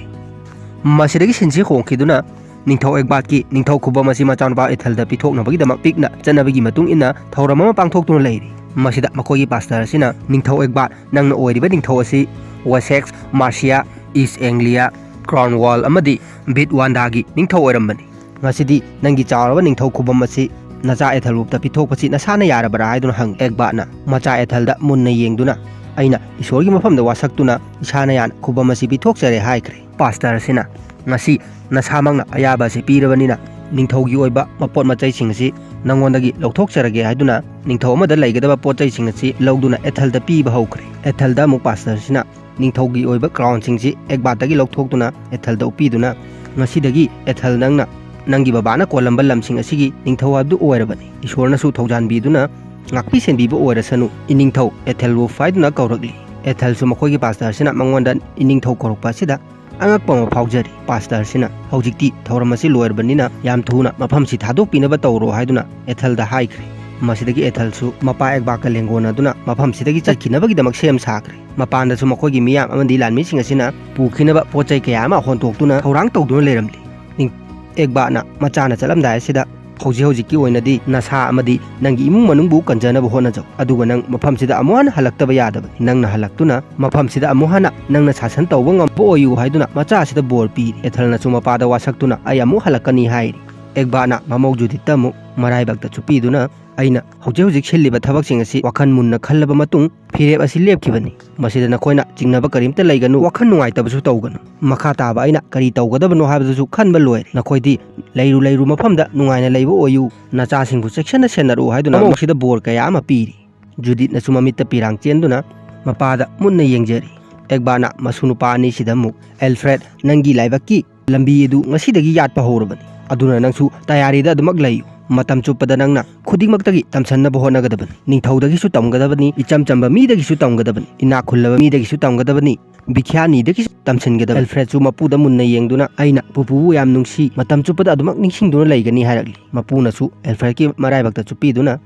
ꯃꯁꯤꯗꯒꯤ ꯁꯤꯟꯁꯤ ꯍꯣꯡꯈꯤꯗꯨꯅ ꯅꯤꯡꯊꯧ ꯑꯦꯒꯕꯥꯠꯀꯤ ꯅꯤꯡꯊꯧ ꯈꯨꯕꯝ ꯑꯁꯤ ꯃꯆꯥꯅꯨꯄꯥ ꯑꯦꯊꯜꯗ ꯄꯤꯊꯣꯛꯅꯕꯒꯤꯗꯃꯛ ꯄꯤꯛꯅ ꯆꯠꯅꯕꯤꯒꯤ ꯃꯇꯨꯡ ꯏꯟꯅ ꯊꯧꯔꯝ ꯑꯃ ꯄꯥꯡꯊꯣꯛꯇꯨꯅ ꯂꯩꯔꯤ꯫ ꯃꯁꯤꯗ ꯃꯈꯣꯏꯒꯤ ꯄꯥꯁꯇꯔ ꯑꯁꯤꯅ, "ꯅꯤꯡꯊꯧ ꯑꯦꯒꯕꯥꯠ, ꯅꯪꯅ ꯑꯣꯏꯔꯤꯕ ꯅꯤꯡꯊꯧ ꯑꯁꯤ ꯋꯦꯁꯦꯛꯁ, ꯃꯥꯔꯁꯤꯌꯥ, ꯏꯁ ꯑꯦꯡꯂꯤꯌꯥ, ꯀ꯭ꯔꯥꯎꯟꯋꯥꯜ ꯑꯃꯗꯤ ꯕꯤꯠꯋꯥꯟꯗꯥꯒꯤ ꯅꯤꯡꯊꯧ ꯑꯣꯏꯔꯝꯕꯅꯤ꯫ ꯉꯁꯤꯗꯤ ꯅꯪꯒꯤ ꯆꯥꯎꯔꯕ ꯅꯤꯡꯊꯧ ꯈꯨꯕꯝ ꯑꯁꯤ ꯅꯆꯥ ꯑꯦꯊꯜꯋꯨꯞꯇ ꯄꯤꯊꯣꯛꯄꯁꯤ ꯅꯁꯥꯅ ꯌꯥꯔꯕ꯭ꯔꯥ?" ꯍꯥꯏꯗꯨꯅ ꯍꯪꯉꯤ꯫ ꯑꯦꯒꯕꯥꯠꯅ ꯃꯆꯥ ꯑꯦꯊꯜꯗ ꯃꯨꯟꯅ ꯌꯦꯡꯗꯨꯅ, "ꯑꯩꯅ ꯏꯁꯣꯔꯒꯤ ꯃꯐꯝꯗ ꯋꯥꯁꯛꯇꯨꯅ ꯏꯁꯥꯅ ꯌꯥꯅ ꯈꯨꯕꯝ ꯑꯁꯤ ꯄꯤꯊꯣꯛꯆꯔꯦ" ꯍꯥꯏꯈ꯭ꯔꯦ꯫ ꯄꯥꯁꯇꯔ ꯑꯁꯤꯅ, "ꯉꯁꯤ ꯅꯁꯥꯃꯛꯅ ꯑꯌꯥꯕ ꯑꯁꯤ ꯄꯤꯔꯕꯅꯤꯅ, ꯅꯤꯡꯊꯧꯒꯤ ꯑꯣꯏꯕ ꯃꯄꯣꯠ ꯃꯆꯩꯁꯤꯡ ꯑꯁꯤ ꯅꯉꯣꯟꯗꯒꯤ ꯂꯧꯊꯣꯛꯆꯔꯒꯦ" ꯍꯥꯏꯗꯨꯅ ꯅꯤꯡꯊꯧ ꯑꯃꯗ ꯂꯩꯒꯗꯕ ꯄꯣꯠ ꯆꯩꯁꯤꯡ ꯑꯁꯤ ꯂꯧꯗꯨꯅ ꯑꯦꯊꯜꯗ ꯄꯤꯕ ꯍꯧꯈ꯭ꯔꯦ꯫ ꯑꯦꯊꯜꯗ ꯑꯃꯨꯛ ꯄꯥꯁꯇꯔ ꯑꯁꯤꯅ ꯅꯤꯡꯊꯧꯒꯤ ꯑꯣꯏꯕ ꯀ꯭ꯔꯥꯎꯟꯁꯤꯡꯁꯤ ꯑꯦꯒꯕꯥꯠꯇꯒꯤ ꯂꯧꯊꯣꯛꯇꯨꯅ ꯑꯦꯊꯜꯗ ꯎꯞꯄꯤꯗꯨꯅ, "ꯉꯁꯤꯗꯒꯤ ꯑꯦꯊꯜ, ꯅꯪꯅ ꯅꯪꯒꯤ ꯕꯕꯥꯅ ꯀꯣꯜꯂꯝꯕ ꯂꯝꯁꯤꯡ ꯑꯁꯤꯒꯤ ꯅꯤꯡꯊꯧ ꯍꯥꯏꯕꯗꯨ ꯑꯣꯏꯔꯕꯅꯤ꯫ ꯏꯁꯣꯔꯅꯁꯨ ꯊꯧꯖꯥꯟꯕꯤꯗꯨꯅ ꯉꯥꯛꯄꯤ ꯁꯦꯟꯕꯤꯕ ꯑꯣꯏꯔꯁꯅꯨ, ꯏꯅꯤꯡꯊꯧ ꯑꯦꯊꯦꯜꯋꯨꯐ" ꯍꯥꯏꯗꯨꯅ ꯀꯧꯔꯛꯂꯤ꯫ ꯑꯦꯊꯦꯜꯁꯨ ꯃꯈꯣꯏꯒꯤ ꯄꯥꯁꯇꯔꯁꯤꯅ ꯃꯉꯣꯟꯗ ꯏꯅꯤꯡꯊꯧ ꯀꯧꯔꯛꯄ ꯑꯁꯤꯗ ꯑꯉꯛꯄ ꯑꯃ ꯐꯥꯎꯖꯔꯤ꯫ ꯄꯥꯁꯇꯔꯁꯤꯅ, "ꯍꯧꯖꯤꯛꯇꯤ ꯊꯧꯔꯝ ꯑꯁꯤ ꯂꯣꯏꯔꯕꯅꯤꯅ ꯌꯥꯝ ꯊꯨꯅ ꯃꯐꯝꯁꯤ ꯊꯥꯗꯣꯛꯄꯤꯅꯕ ꯇꯧꯔꯣ" ꯍꯥꯏꯗꯨꯅ ꯑꯦꯊꯦꯜꯗ ꯍꯥꯏꯈ꯭ꯔꯦ꯫ ꯃꯁꯤꯗꯒꯤ ꯑꯦꯊꯦꯜꯁꯨ ꯃꯄꯥ ꯑꯦꯒꯕꯥꯠꯀ ꯂꯦꯡꯒꯣꯟꯅꯗꯨꯅ ꯃꯐꯝꯁꯤꯗꯒꯤ ꯆꯠꯈꯤꯅꯕꯒꯤꯗꯃꯛ ꯁꯦꯝ ꯁꯥꯈ꯭ꯔꯦ꯫ ꯃꯄꯥꯟꯗꯁꯨ ꯃꯈꯣꯏꯒꯤ ꯃꯤꯌꯥꯝ ꯑꯃꯗꯤ ꯂꯥꯟꯃꯤꯁꯤꯡ ꯑꯁꯤꯅ ꯄꯨꯈꯤꯅꯕ ꯄꯣꯠ ꯆꯩ ꯀꯌꯥ ꯑꯃ ꯍꯣꯟꯗꯣꯛꯇꯨꯅ ꯊꯧꯔꯥꯡ ꯇꯧꯗꯨꯅ ꯂꯩꯔꯝꯂꯤ꯫ ꯅꯤꯡ-, ꯑꯦꯒꯕꯥꯠꯅ ꯃꯆꯥꯅ ꯆꯠꯂꯝꯗꯥꯏ ꯑꯁꯤꯗ, "ꯍꯧꯖꯤꯛ ꯍꯧꯖꯤꯛꯀꯤ ꯑꯣꯏꯅꯗꯤ ꯅꯁꯥ ꯑꯃꯗꯤ ꯅꯪꯒꯤ ꯏꯃꯨꯡ ꯃꯅꯨꯡꯕꯨ ꯀꯟꯖꯅꯕ ꯍꯣꯠꯅꯖꯧ, ꯑꯗꯨꯒ ꯅꯪ ꯃꯐꯝꯁꯤꯗ ꯑꯃꯨꯛ ꯍꯟꯅ ꯍꯜꯂꯛꯇꯕ ꯌꯥꯗꯕꯅꯤ꯫ ꯅꯪꯅ ꯍꯜꯂꯛꯇꯨꯅ ꯃꯐꯝꯁꯤꯗ ꯑꯃꯨꯛ ꯍꯟꯅ ꯅꯪꯅ ꯁꯥꯁꯟ ꯇꯧꯕ ꯉꯝꯕ ꯑꯣꯏꯌꯨ" ꯍꯥꯏꯗꯨꯅ ꯃꯆꯥ ꯑꯁꯤꯗ ꯕꯣꯔ ꯄꯤꯔꯤ꯫ ꯑꯦꯊꯦꯜꯅꯁꯨ ꯃꯄꯥꯗ ꯋꯥꯁꯛꯇꯨꯅ, "ꯑꯩ ꯑꯃꯨꯛ ꯍꯜꯂꯛꯀꯅꯤ" ꯍꯥꯏꯔꯤ꯫ ꯑꯦꯒꯕꯥꯠꯅ ꯃꯃꯧ ꯖꯨꯗꯤꯠꯇ ꯑꯃꯨꯛ ꯃꯔꯥꯏꯕꯛꯇ ꯆꯨꯞꯄꯤꯗꯨꯅ, "ꯑꯩꯅ ꯍꯧꯖꯤꯛ ꯍꯧꯖꯤꯛ ꯁꯤꯜꯂꯤꯕ ꯊꯕꯛꯁꯤꯡ ꯑꯁꯤ ꯋꯥꯈꯜ ꯃꯨꯟꯅ ꯈꯜꯂꯕ ꯃꯇꯨꯡ ꯐꯤꯔꯦꯞ ꯑꯁꯤ ꯂꯦꯞꯈꯤꯕꯅꯤ꯫ ꯃꯁꯤꯗ ꯅꯈꯣꯏꯅ ꯆꯤꯡꯅꯕ ꯀꯔꯤꯝꯇ ꯂꯩꯒꯅꯨ, ꯋꯥꯈꯜ ꯅꯨꯡꯉꯥꯏꯇꯕꯁꯨ ꯇꯧꯒꯅꯨ꯫ ꯃꯈꯥ ꯇꯥꯕ ꯑꯩꯅ ꯀꯔꯤ ꯇꯧꯒꯗꯕꯅꯣ ꯍꯥꯏꯕꯗꯨꯁꯨ ꯈꯟꯕ ꯂꯣꯏꯔꯦ꯫ ꯅꯈꯣꯏꯗꯤ ꯂꯩꯔꯨ ꯂꯩꯔꯨ ꯃꯐꯝꯗ ꯅꯨꯡꯉꯥꯏꯅ ꯂꯩꯕ ꯑꯣꯏꯌꯨ, ꯅꯆꯥꯁꯤꯡꯕꯨ ꯆꯦꯛꯁꯤꯟꯅ ꯁꯦꯟꯅꯔꯛꯎ" ꯍꯥꯏꯗꯨꯅ ꯃꯃꯧꯁꯤꯗ ꯕꯣꯔ ꯀꯌꯥ ꯑꯃ ꯄꯤꯔꯤ꯫ ꯖꯨꯗꯤꯠꯅꯁꯨ ꯃꯃꯤꯠꯇ ꯄꯤꯔꯥꯡ ꯆꯦꯟꯗꯨꯅ ꯃꯄꯥꯗ ꯃꯨꯟꯅ ꯌꯦꯡꯖꯔꯤ꯫ ꯑꯦꯒꯕꯥꯠꯅ ꯃꯁꯨ ꯅꯨꯄꯥ ꯑꯅꯤꯁꯤꯗ ꯑꯃꯨꯛ, "ꯑꯦꯜꯐ꯭ꯔꯦꯗ, ꯅꯪꯒꯤ ꯂꯥꯏꯕꯛꯀꯤ ꯂꯝꯕꯤ ꯑꯗꯨ ꯉꯁꯤꯗꯒꯤ ꯌꯥꯠꯄ ꯍꯧꯔꯕꯅꯤ꯫ ꯑꯗꯨꯅ ꯅꯪꯁꯨ ꯇꯌꯥꯔꯤꯗ ꯑꯗꯨꯃꯛ ꯂꯩꯌꯨ꯫ ꯃꯇꯝ ꯆꯨꯞꯄꯗ ꯅꯪꯅ ꯈꯨꯗꯤꯡꯃꯛꯇꯒꯤ ꯇꯝꯁꯟꯅꯕ ꯍꯣꯠꯅꯒꯗꯕꯅꯤ꯫ ꯅꯤꯡꯊꯧꯗꯒꯤꯁꯨ ꯇꯝꯒꯗꯕꯅꯤ, ꯏꯆꯝ ꯆꯝꯕ ꯃꯤꯗꯒꯤꯁꯨ ꯇꯝꯒꯗꯕꯅꯤ, ꯏꯅꯥꯛ ꯈꯨꯜꯂꯕ ꯃꯤꯗꯒꯤꯁꯨ ꯇꯝꯒꯗꯕꯅꯤ, ꯕꯤꯈ꯭ꯌꯥꯅꯤꯗꯒꯤꯁꯨ ꯇꯝꯁꯤꯟꯒꯗꯕꯅꯤ꯫ ꯑꯦꯜꯐ꯭ꯔꯦꯗꯁꯨ ꯃꯄꯨꯗ ꯃꯨꯟꯅ ꯌꯦꯡꯗꯨꯅ, "ꯑꯩꯅ ꯄꯨꯄꯨꯕꯨ ꯌꯥꯝ ꯅꯨꯡꯁꯤ, ꯃꯇꯝ ꯆꯨꯞꯄꯗ ꯑꯗꯨꯃꯛ ꯅꯤꯡꯁꯤꯡꯗꯨꯅ ꯂꯩꯒꯅꯤ" ꯍꯥꯏꯔꯛꯂꯤ꯫ ꯃꯄꯨꯅꯁꯨ ꯑꯦꯜꯐ꯭ꯔꯦꯗꯀꯤ ꯃꯔꯥꯏꯕꯛꯇ ꯆꯨꯞꯄꯤꯗꯨꯅ,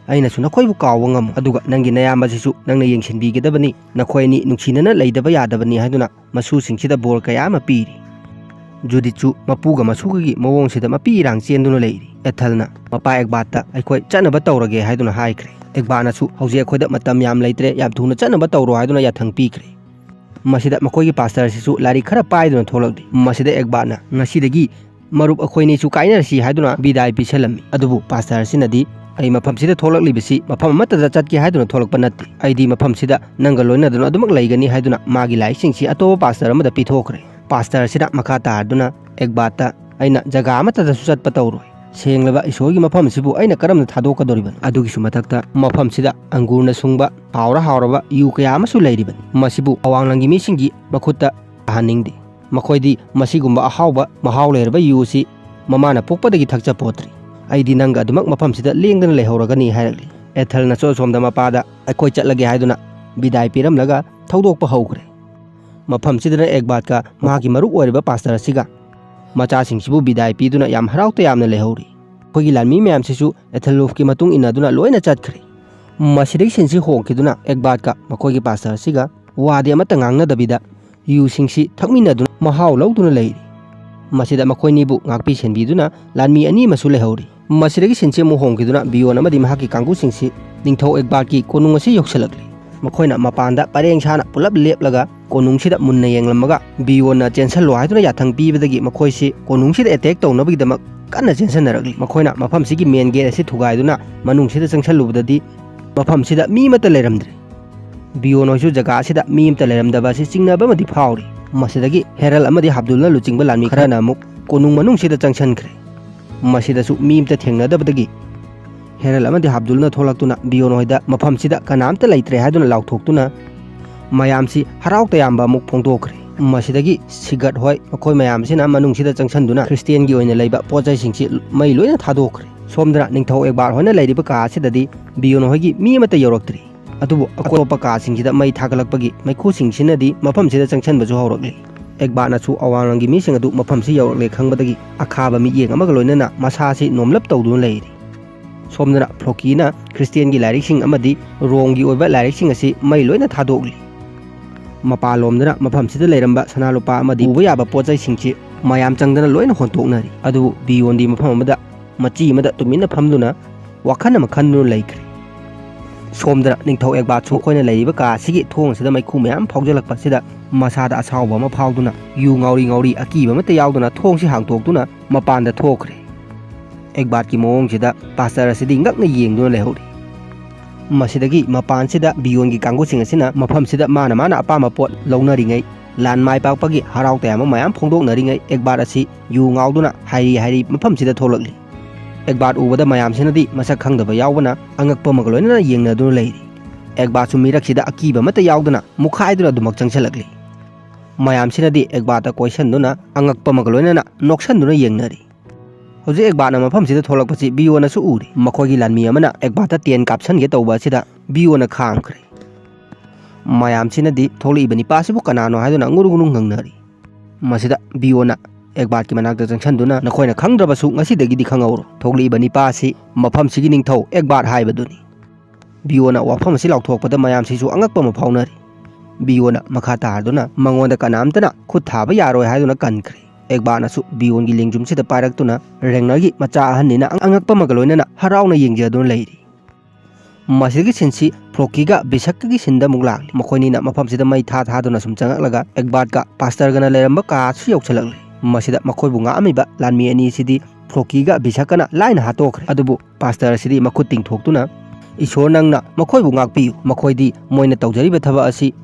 "ꯑꯩꯅꯁꯨ ꯅꯈꯣꯏꯕꯨ ꯀꯥꯎꯕ ꯉꯝꯃꯣꯏ, ꯑꯗꯨꯒ ꯅꯪꯒꯤ ꯅꯌꯥꯝꯕꯁꯤꯁꯨ ꯅꯪꯅ ꯌꯦꯡꯁꯤꯟꯕꯤꯒꯗꯕꯅꯤ, ꯅꯈꯣꯏ ꯑꯅꯤ ꯅꯨꯡꯁꯤꯅꯅ ꯂꯩꯗꯕ ꯌꯥꯗꯕꯅꯤ" ꯍꯥꯏꯗꯨꯅ ꯃꯁꯨꯁꯤꯡꯁꯤꯗ ꯕꯣꯔ ꯀꯌꯥ ꯑꯃ ꯄꯤꯔꯤ꯫ ꯖꯨꯗꯤꯠꯁꯨ ꯃꯄꯨꯒ ꯃꯁꯨꯒꯒꯤ ꯃꯑꯣꯡꯁꯤꯗ ꯃꯄꯤ ꯏꯔꯥꯡ ꯆꯦꯟꯗꯨꯅ ꯂꯩꯔꯤ꯫ ꯑꯦꯊꯜꯅ ꯃꯄꯥ ꯑꯦꯒꯕꯥꯠꯇ "ꯑꯩꯈꯣꯏ ꯆꯠꯅꯕ ꯇꯧꯔꯒꯦ" ꯍꯥꯏꯗꯨꯅ ꯍꯥꯏꯈ꯭ꯔꯦ꯫ ꯑꯦꯒꯕꯥꯠꯅꯁꯨ "ꯍꯧꯖꯤꯛ ꯑꯩꯈꯣꯏꯗ ꯃꯇꯝ ꯌꯥꯝ ꯂꯩꯇ꯭ꯔꯦ, ꯌꯥꯝ ꯊꯨꯅ ꯆꯠꯅꯕ ꯇꯧꯔꯣ" ꯍꯥꯏꯗꯨꯅ ꯌꯥꯊꯪ ꯄꯤꯈ꯭ꯔꯦ꯫ ꯃꯁꯤꯗ ꯃꯈꯣꯏꯒꯤ ꯄꯥꯁꯇꯔꯁꯤꯁꯨ ꯂꯥꯏꯔꯤꯛ ꯈꯔ ꯄꯥꯏꯗꯨꯅ ꯊꯣꯛꯂꯛꯂꯤ꯫ ꯃꯁꯤꯗ ꯑꯦꯒꯕꯥꯠꯅ "ꯉꯁꯤꯗꯒꯤ ꯃꯔꯨꯞ ꯑꯩꯈꯣꯏꯅꯤꯁꯨ ꯀꯥꯏꯅꯔꯁꯤ" ꯍꯥꯏꯗꯨꯅ ꯕꯤꯗꯥꯏ ꯄꯤꯁꯜꯂꯝꯃꯤ꯫ ꯑꯗꯨꯕꯨ ꯄꯥꯁꯇꯔ ꯑꯁꯤꯅꯗꯤ "ꯑꯩ ꯃꯐꯝꯁꯤꯗ ꯊꯣꯛꯂꯛꯂꯤꯕꯁꯤ ꯃꯐꯝ ꯑꯃꯠꯇꯗ ꯆꯠꯀꯦ ꯍꯥꯏꯗꯨꯅ ꯊꯣꯛꯂꯛꯄ ꯅꯠꯇꯦ, ꯑꯩꯗꯤ ꯃꯐꯝꯁꯤꯗ ꯅꯪꯒ ꯂꯣꯏꯅꯗꯨꯅ ꯑꯗꯨꯃꯛ ꯂꯩꯒꯅꯤ" ꯍꯥꯏꯗꯨꯅ ꯃꯥꯒꯤ ꯂꯥꯏꯔꯤꯛꯁꯤꯡꯁꯤ ꯑꯇꯣꯞꯄ ꯄꯥꯁꯇꯔ ꯑꯃꯗ ꯄꯤꯊꯣꯛꯈ꯭ꯔꯦ꯫ ꯄꯥꯁꯇꯔ ꯑꯁꯤꯅ ꯃꯈꯥ ꯇꯥꯔꯗꯨꯅ ꯑꯦꯒꯕꯥꯠꯇ "ꯑꯩꯅ ꯖꯒꯥ ꯑꯃꯠꯇꯗꯁꯨ ꯆꯠꯄ ꯇꯧꯔꯣꯏ꯫ ꯁꯦꯡꯂꯕ ꯏꯁꯣꯔꯒꯤ ꯃꯐꯝ ꯑꯁꯤꯕꯨ ꯑꯩꯅ ꯀꯔꯝꯅ ꯊꯥꯗꯣꯛꯀꯗꯧꯔꯤꯕꯅꯣ? ꯑꯗꯨꯒꯤꯁꯨ ꯃꯊꯛꯇ ꯃꯐꯝꯁꯤꯗ ꯑꯪꯒꯨꯔꯅ ꯁꯨꯡꯕ ꯍꯥꯎꯔ ꯍꯥꯎꯔꯕ ꯌꯨ ꯀꯌꯥ ꯑꯃꯁꯨ ꯂꯩꯔꯤꯕꯅꯤ꯫ ꯃꯁꯤꯕꯨ ꯑꯋꯥꯡꯂꯪꯒꯤ ꯃꯤꯁꯤꯡꯒꯤ ꯃꯈꯨꯠꯇ ꯇꯥꯍꯟꯅꯤꯡꯗꯦ꯫ ꯃꯈꯣꯏꯗꯤ ꯃꯁꯤꯒꯨꯝꯕ ꯑꯍꯥꯎꯕ ꯃꯍꯥꯎ ꯂꯩꯔꯕ ꯌꯨ ꯑꯁꯤ ꯃꯃꯥꯅ ꯄꯣꯛꯄꯗꯒꯤ ꯊꯛꯆ ꯄꯣꯠꯇ꯭ꯔꯤ꯫ ꯑꯩꯗꯤ ꯅꯪꯒ ꯑꯗꯨꯃꯛ ꯃꯐꯝꯁꯤꯗ ꯂꯦꯡꯗꯅ ꯂꯩꯍꯧꯔꯒꯅꯤ" ꯍꯥꯏꯔꯛꯂꯤ꯫ ꯑꯦꯊꯜꯅꯁꯨ ꯑꯁꯣꯝꯗ ꯃꯄꯥꯗ "ꯑꯩꯈꯣꯏ ꯆꯠꯂꯒꯦ" ꯍꯥꯏꯗꯨꯅ ꯕꯤꯗꯥꯏ ꯄꯤꯔꯝꯂꯒ ꯊꯧꯗꯣꯛꯄ ꯍꯧꯈ꯭ꯔꯦ꯫ ꯃꯐꯝꯁꯤꯗꯅ ꯑꯦꯒꯕꯥꯠꯀ ꯃꯍꯥꯛꯀꯤ ꯃꯔꯨꯞ ꯑꯣꯏꯔꯤꯕ ꯄꯥꯁꯇꯔ ꯑꯁꯤꯒ ꯃꯆꯥꯁꯤꯡꯁꯤꯕꯨ ꯕꯤꯗꯥꯏ ꯄꯤꯗꯨꯅ ꯌꯥꯝ ꯍꯔꯥꯎ ꯇꯌꯥꯝꯅ ꯂꯩꯍꯧꯔꯤ꯫ ꯑꯩꯈꯣꯏꯒꯤ ꯂꯥꯟꯃꯤ ꯃꯌꯥꯝꯁꯤꯁꯨ ꯑꯦꯊꯦꯂꯣꯐꯀꯤ ꯃꯇꯨꯡ ꯏꯟꯅꯗꯨꯅ ꯂꯣꯏꯅ ꯆꯠꯈ꯭ꯔꯦ꯫ ꯃꯁꯤꯗꯒꯤ ꯁꯤꯟꯁꯤ ꯍꯣꯡꯈꯤꯗꯨꯅ ꯑꯦꯒꯕꯥꯠꯀ ꯃꯈꯣꯏꯒꯤ ꯄꯥꯁꯇꯔ ꯑꯁꯤꯒ ꯋꯥꯗꯤ ꯑꯃꯠꯇ ꯉꯥꯡꯅꯗꯕꯤꯗ ꯌꯨꯁꯤꯡꯁꯤ ꯊꯛꯃꯤꯟꯅꯗꯨꯅ ꯃꯍꯥꯎ ꯂꯧꯗꯨꯅ ꯂꯩꯔꯤ꯫ ꯃꯁꯤꯗ ꯃꯈꯣꯏꯅꯤꯕꯨ ꯉꯥꯛꯄꯤ ꯁꯦꯟꯕꯤꯗꯨꯅ ꯂꯥꯟꯃꯤ ꯑꯅꯤ ꯑꯃꯁꯨ ꯂꯩꯍꯧꯔꯤ꯫ ꯃꯁꯤꯗꯒꯤ ꯁꯤꯟꯁꯤ ꯑꯃꯨꯛ ꯍꯣꯡꯈꯤꯗꯨꯅ ꯕꯤꯌꯣꯟ ꯑꯃꯗꯤ ꯃꯍꯥꯛꯀꯤ ꯀꯥꯡꯕꯨꯁꯤꯡꯁꯤ ꯅꯤꯡꯊꯧ ꯑꯦꯒꯕꯥꯠꯀꯤ ꯀꯣꯅꯨꯡ ꯑꯁꯤ ꯌꯧꯁꯤꯜꯂꯛꯂꯤ꯫ ꯃꯈꯣꯏꯅ ꯃꯄꯥꯟꯗ ꯄꯔꯦꯡ ꯁꯥꯅ ꯄꯨꯂꯞ ꯂꯦꯞꯂꯒ ꯀꯣꯅꯨꯡꯁꯤꯗ ꯃꯨꯟꯅ ꯌꯦꯡꯂꯝꯃꯒ ꯕꯤꯌꯣꯟꯅ ꯆꯦꯟꯁꯜꯂꯣ ꯍꯥꯏꯗꯨꯅ ꯌꯥꯊꯪ ꯄꯤꯕꯗꯒꯤ ꯃꯈꯣꯏꯁꯤ ꯀꯣꯅꯨꯡꯁꯤꯗ ꯑꯦꯇꯦꯛ ꯇꯧꯅꯕꯒꯤꯗꯃꯛ ꯀꯟꯅ ꯆꯦꯟꯁꯟꯅꯔꯛꯂꯤ꯫ ꯃꯈꯣꯏꯅ ꯃꯐꯝꯁꯤꯒꯤ ꯃꯦꯟ ꯒꯦꯠ ꯑꯁꯤ ꯊꯨꯒꯥꯏꯗꯨꯅ ꯃꯅꯨꯡꯁꯤꯗ ꯆꯪꯁꯜꯂꯨꯕꯗꯗꯤ ꯃꯐꯝꯁꯤꯗ ꯃꯤ ꯑꯃꯠꯇ ꯂꯩꯔꯝꯗ꯭ꯔꯦ꯫ ꯕꯤꯌꯣꯟ ꯍꯣꯏꯁꯨ ꯖꯒꯥ ꯑꯁꯤꯗ ꯃꯤ ꯑꯃꯠꯇ ꯂꯩꯔꯝꯗꯕ ꯑꯁꯤ ꯆꯤꯡꯅꯕ ꯑꯃꯗꯤ ꯐꯥꯎꯔꯤ꯫ ꯃꯁꯤꯗꯒꯤ ꯍꯦꯔꯜ ꯑꯃꯗꯤ ꯍꯥꯕꯗꯨꯜꯅ ꯂꯨꯆꯤꯡꯕ ꯂꯥꯟꯃꯤ ꯈꯔꯅ ꯑꯃꯨꯛ ꯀꯣꯅꯨꯡ ꯃꯅꯨꯡꯁꯤꯗ ꯆꯪꯁꯟꯈ꯭ꯔꯦ꯫ ꯃꯁꯤꯗꯁꯨ ꯃꯤ ꯑꯃꯠꯇ ꯊꯦꯡꯅꯗꯕꯗꯒꯤ ꯍꯦꯔꯜ ꯑꯃꯗꯤ ꯍꯥꯕꯗꯨꯜꯅ ꯊꯣꯛꯂꯛꯇꯨꯅ ꯕꯤꯌꯣꯟ ꯍꯣꯏꯗ ꯃꯐꯝꯁꯤꯗ ꯀꯅꯥꯝꯇ ꯂꯩꯇ꯭ꯔꯦ ꯍꯥꯏꯗꯨꯅ ꯂꯥꯎꯊꯣꯛꯇꯨꯅ ꯃꯌꯥꯝꯁꯤ ꯍꯔꯥꯎ ꯇꯌꯥꯝꯕ ꯑꯃꯨꯛ ꯐꯣꯡꯗꯣꯛꯈ꯭ꯔꯦ꯫ ꯃꯁꯤꯗꯒꯤ ꯁꯤꯒꯠ ꯍꯣꯏ ꯃꯈꯣꯏ ꯃꯌꯥꯝꯁꯤꯅ ꯃꯅꯨꯡꯁꯤꯗ ꯆꯪꯁꯤꯟꯗꯨꯅ ꯈ꯭ꯔꯤꯁꯇꯤꯌꯥꯟꯒꯤ ꯑꯣꯏꯅ ꯂꯩꯕ ꯄꯣꯠ ꯆꯩꯁꯤꯡꯁꯤ ꯃꯩ ꯂꯣꯏꯅ ꯊꯥꯗꯣꯛꯈ꯭ꯔꯦ꯫ ꯁꯣꯝꯗꯅ ꯅꯤꯡꯊꯧ ꯑꯦꯛꯕꯥꯔ ꯍꯣꯏꯅ ꯂꯩꯔꯤꯕ ꯀꯥ ꯑꯁꯤꯗꯗꯤ ꯕꯤꯌꯣꯟ ꯍꯣꯏꯒꯤ ꯃꯤ ꯑꯃꯠꯇ ꯌꯧꯔꯛꯇ꯭ꯔꯤ꯫ ꯑꯗꯨꯕꯨ ꯑꯇꯣꯞꯄ ꯀꯥꯁꯤꯡꯁꯤꯗ ꯃꯩ ꯊꯥꯒꯠꯂꯛꯄꯒꯤ ꯃꯩꯈꯨꯁꯤꯡꯁꯤꯅꯗꯤ ꯃꯐꯝꯁꯤꯗ ꯆꯪꯁꯤꯟꯕꯁꯨ ꯍꯧꯔꯛꯂꯤ꯫ ꯑꯦꯛꯕꯥꯔꯅꯁꯨ ꯑꯋꯥꯡꯂꯝꯒꯤ ꯃꯤꯁꯤꯡ ꯑꯗꯨ ꯃꯐꯝꯁꯤ ꯌꯧꯔꯛꯂꯦ ꯈꯪꯕꯗꯒꯤ ꯑꯈꯥꯕ ꯃꯤꯠꯌꯦꯡ ꯑꯃꯒ ꯂꯣꯏꯅꯅ ꯃꯁꯥꯁꯤ ꯅꯣꯝꯂꯞ ꯇꯧꯗꯨꯅ ꯂꯩꯔꯤ꯫ ꯁꯣꯝꯗꯅ ꯐ꯭ꯂꯣꯀꯤꯅ ꯈ꯭ꯔꯤꯁꯇꯤꯌꯥꯟꯒꯤ ꯂꯥꯏꯔꯤꯛꯁꯤꯡ ꯑꯃꯗꯤ ꯔꯣꯝꯒꯤ ꯑꯣꯏꯕ ꯂꯥꯏꯔꯤꯛꯁꯤꯡ ꯑꯁꯤ ꯃꯩ ꯂꯣꯏꯅ ꯊꯥꯗꯣꯛꯂꯤ꯫ ꯃꯄꯥꯟꯂꯣꯝꯗꯅ ꯃꯐꯝꯁꯤꯗ ꯂꯩꯔꯝꯕ ꯁꯅꯥ ꯂꯨꯄꯥ ꯑꯃꯗꯤ ꯎꯕ ꯌꯥꯕ ꯄꯣꯠ ꯆꯩꯁꯤꯡꯁꯤ ꯃꯌꯥꯝ ꯆꯪꯗꯅ ꯂꯣꯏꯅ ꯍꯣꯟꯇꯣꯛꯅꯔꯤ꯫ ꯑꯗꯨꯕꯨ ꯕꯤꯌꯣꯟꯗꯤ ꯃꯐꯝ ꯑꯃꯗ ꯃꯆꯤ ꯑꯃꯗ ꯇꯨꯃꯤꯟꯅ ꯐꯝꯗꯨꯅ ꯋꯥꯈꯜ ꯑꯃ ꯈꯟꯗꯨꯅ ꯂꯩꯈ꯭ꯔꯦ꯫ ꯁꯣꯝꯗꯅ ꯅꯤꯡꯊꯧ ꯑꯦꯛꯕꯥꯔꯁꯨ ꯑꯩꯈꯣꯏꯅ ꯂꯩꯔꯤꯕ ꯀꯥ ꯑꯁꯤꯒꯤ ꯊꯣꯡ ꯑꯁꯤꯗ ꯃꯩꯈꯨ ꯃꯌꯥꯝ ꯐꯥꯎꯖꯜꯂꯛꯄ ꯑꯁꯤꯗ ꯃꯁꯥꯗ ꯑꯁꯥꯎꯕ ꯑꯃ ꯐꯥꯎꯗꯨꯅ ꯌꯨ ꯉꯥꯎꯔꯤ ꯉꯥꯎꯔꯤ ꯑꯀꯤꯕ ꯑꯃꯠꯇ ꯌꯥꯎꯗꯅ ꯊꯣꯡꯁꯤ ꯍꯥꯡꯗꯣꯛꯇꯨꯅ ꯃꯄꯥꯟꯗ ꯊꯣꯛꯈ꯭ꯔꯦ꯫ ꯑꯦꯛꯕꯥꯔꯠꯀꯤ ꯃꯑꯣꯡꯁꯤꯗ ꯄꯥꯁꯇꯔ ꯑꯁꯤꯗꯤ ꯉꯛꯅ ꯌꯦꯡꯗꯨꯅ ꯂꯩꯍꯧꯔꯤ꯫ ꯃꯁꯤꯗꯒꯤ ꯃꯄꯥꯟꯁꯤꯗ ꯕꯤꯌꯣꯟꯒꯤ ꯀꯥꯡꯕꯨꯁꯤꯡ ꯑꯁꯤꯅ ꯃꯐꯝꯁꯤꯗ ꯃꯥꯅ ꯃꯥꯅ ꯑꯄꯥꯝꯕ ꯄꯣꯠ ꯂꯧꯅꯔꯤꯉꯩ, ꯂꯥꯟ ꯃꯥꯏ ꯄꯥꯛꯄꯒꯤ ꯍꯔꯥꯎ ꯇꯌꯥꯝꯕ ꯃꯌꯥꯝ ꯐꯣꯡꯗꯣꯛꯅꯔꯤꯉꯩ ꯑꯦꯛꯕꯥꯔꯠ ꯑꯁꯤ ꯌꯨ ꯉꯥꯎꯗꯨꯅ ꯍꯥꯏꯔꯤ ꯍꯥꯏꯔꯤ ꯃꯐꯝꯁꯤꯗ ꯊꯣꯛꯂꯛꯂꯤ꯫ ꯑꯦꯛꯕꯥꯔꯠ ꯎꯕꯗ ꯃꯌꯥꯝꯁꯤꯅꯗꯤ ꯃꯁꯛ ꯈꯪꯗꯕ ꯌꯥꯎꯕꯅ ꯑꯉꯛꯄ ꯑꯃꯒ ꯂꯣꯏꯅꯅ ꯌꯦꯡꯅꯗꯨꯅ ꯂꯩꯔꯤ꯫ ꯑꯦꯛꯕꯥꯔꯠꯁꯨ ꯃꯤꯔꯛꯁꯤꯗ ꯑꯀꯤꯕ ꯑꯃꯠꯇ ꯌꯥꯎꯗꯅ ꯃꯨꯛꯈꯥꯏꯗꯨꯅ ꯑꯗꯨꯃꯛ ꯆꯪꯁꯤꯜꯂꯛꯂꯤ꯫ ꯃꯌꯥꯝꯁꯤꯅꯗꯤ ꯑꯦꯛꯕꯥꯔꯠꯇ ꯀꯣꯏꯁꯟꯗꯨꯅ ꯑꯉꯛꯄ ꯑꯃꯒ ꯂꯣꯏꯅꯅ ꯅꯣꯛꯁꯟꯗꯨꯅ ꯌꯦꯡꯅꯔꯤ꯫ ꯍꯧꯖꯤꯛ ꯑꯦꯛꯕꯥꯔꯠꯅ ꯃꯐꯝꯁꯤꯗ ꯊꯣꯛꯂꯛꯄꯁꯤ ꯕꯤꯌꯣꯅꯁꯨ ꯎꯔꯤ꯫ ꯃꯈꯣꯏꯒꯤ ꯂꯥꯟꯃꯤ ꯑꯃꯅ ꯑꯦꯛꯕꯥꯔꯠꯇ ꯇꯦꯟ ꯀꯥꯞꯁꯟꯒꯦ ꯇꯧꯕ ꯑꯁꯤꯗ ꯕꯤꯌꯣꯅ ꯈꯥꯝꯈ꯭ꯔꯦ꯫ ꯃꯌꯥꯝꯁꯤꯅꯗꯤ ꯊꯣꯛꯂꯛꯏꯕ ꯅꯤꯄꯥꯁꯤꯕꯨ ꯀꯅꯥꯅꯣ ꯍꯥꯏꯗꯨꯅ ꯉꯨꯔꯨ ꯉꯨꯔꯨ ꯉꯪꯅꯔꯤ꯫ ꯃꯁꯤꯗ ꯕꯤꯌꯣꯅ ꯑꯦꯛꯕꯥꯔꯠꯀꯤ ꯃꯅꯥꯛꯇ ꯆꯪꯁꯤꯟꯗꯨꯅ, "ꯅꯈꯣꯏꯅ ꯈꯪꯗ꯭ꯔꯕꯁꯨ ꯉꯁꯤꯗꯒꯤꯗꯤ ꯈꯪꯍꯧꯔꯣ, ꯊꯣꯛꯂꯛꯏꯕ ꯅꯤꯄꯥ ꯑꯁꯤ ꯃꯐꯝꯁꯤꯒꯤ ꯅꯤꯡꯊꯧ ꯑꯦꯛꯕꯥꯔꯠ ꯍꯥꯏꯕꯗꯨꯅꯤ꯫" ꯕꯤꯌꯣꯅ ꯋꯥꯐꯝ ꯑꯁꯤ ꯂꯥꯎꯊꯣꯛꯄꯗ ꯃꯌꯥꯝꯁꯤꯁꯨ ꯑꯉꯛꯄ ꯑꯃ ꯐꯥꯎꯅꯔꯤ꯫ ꯕꯤꯌꯣꯅ ꯃꯈꯥ ꯇꯥꯔꯗꯨꯅ ꯃꯉꯣꯟꯗ ꯀꯅꯥꯝꯇꯅ ꯈꯨꯠ ꯊꯥꯕ ꯌꯥꯔꯣꯏ ꯍꯥꯏꯗꯨꯅ ꯀꯟꯈ꯭ꯔꯦ꯫ ꯑꯦꯛꯕꯥꯔꯠꯅꯁꯨ ꯕꯤꯌꯣꯟꯒꯤ ꯂꯦꯡꯖꯨꯝꯁꯤꯗ ꯄꯥꯏꯔꯛꯇꯨꯅ ꯔꯦꯡꯅꯔꯒꯤ ꯃꯆꯥ ꯑꯍꯟꯅꯤꯅ ꯑꯉꯛꯄ ꯑꯃꯒ ꯂꯣꯏꯅꯅ ꯍꯔꯥꯎꯅ ꯌꯦꯡꯖꯗꯨꯅ ꯂꯩꯔꯤ꯫ ꯃꯁꯤꯒꯤ ꯁꯤꯟꯁꯤ ꯐ꯭ꯂꯣꯀꯤꯒ ꯕꯤꯁꯛꯀꯒꯤ ꯁꯤꯟꯗ ꯑꯃꯨꯛ ꯂꯥꯛꯂꯤ꯫ ꯃꯈꯣꯏꯅꯤꯅ ꯃꯐꯝꯁꯤꯗ ꯃꯩ ꯊꯥ ꯊꯥꯗꯨꯅ ꯁꯨꯝ ꯆꯪꯉꯛꯂꯒ ꯑꯦꯛꯕꯥꯔꯠꯀ ꯄꯥꯁꯇꯔꯒꯅ ꯂꯩꯔꯝꯕ ꯀꯥꯁꯨ ꯌꯧꯁꯤꯜꯂꯛꯂꯤ꯫ ꯃꯁꯤꯗ ꯃꯈꯣꯏꯕꯨ ꯉꯥꯛꯑꯝꯃꯤꯕ ꯂꯥꯟꯃꯤ ꯑꯅꯤꯁꯤꯗꯤ ꯐ꯭ꯂꯣꯀꯤꯒ ꯕꯤꯁꯛꯀꯅ ꯂꯥꯏꯅ ꯍꯥꯠꯇꯣꯛꯈ꯭ꯔꯦ꯫ ꯑꯗꯨꯕꯨ ꯄꯥꯁꯇꯔ ꯑꯁꯤꯗꯤ ꯃꯈꯨꯠ ꯇꯤꯡꯊꯣꯛꯇꯨꯅ, "ꯏꯁꯣꯔ, ꯅꯪꯅ ꯃꯈꯣꯏꯕꯨ ꯉꯥꯛꯄꯤꯌꯨ, ꯃꯈꯣꯏꯗꯤ ꯃꯣꯏꯅ ꯇꯧꯖꯔꯤꯕ ꯊꯕꯛ ꯑꯁꯤ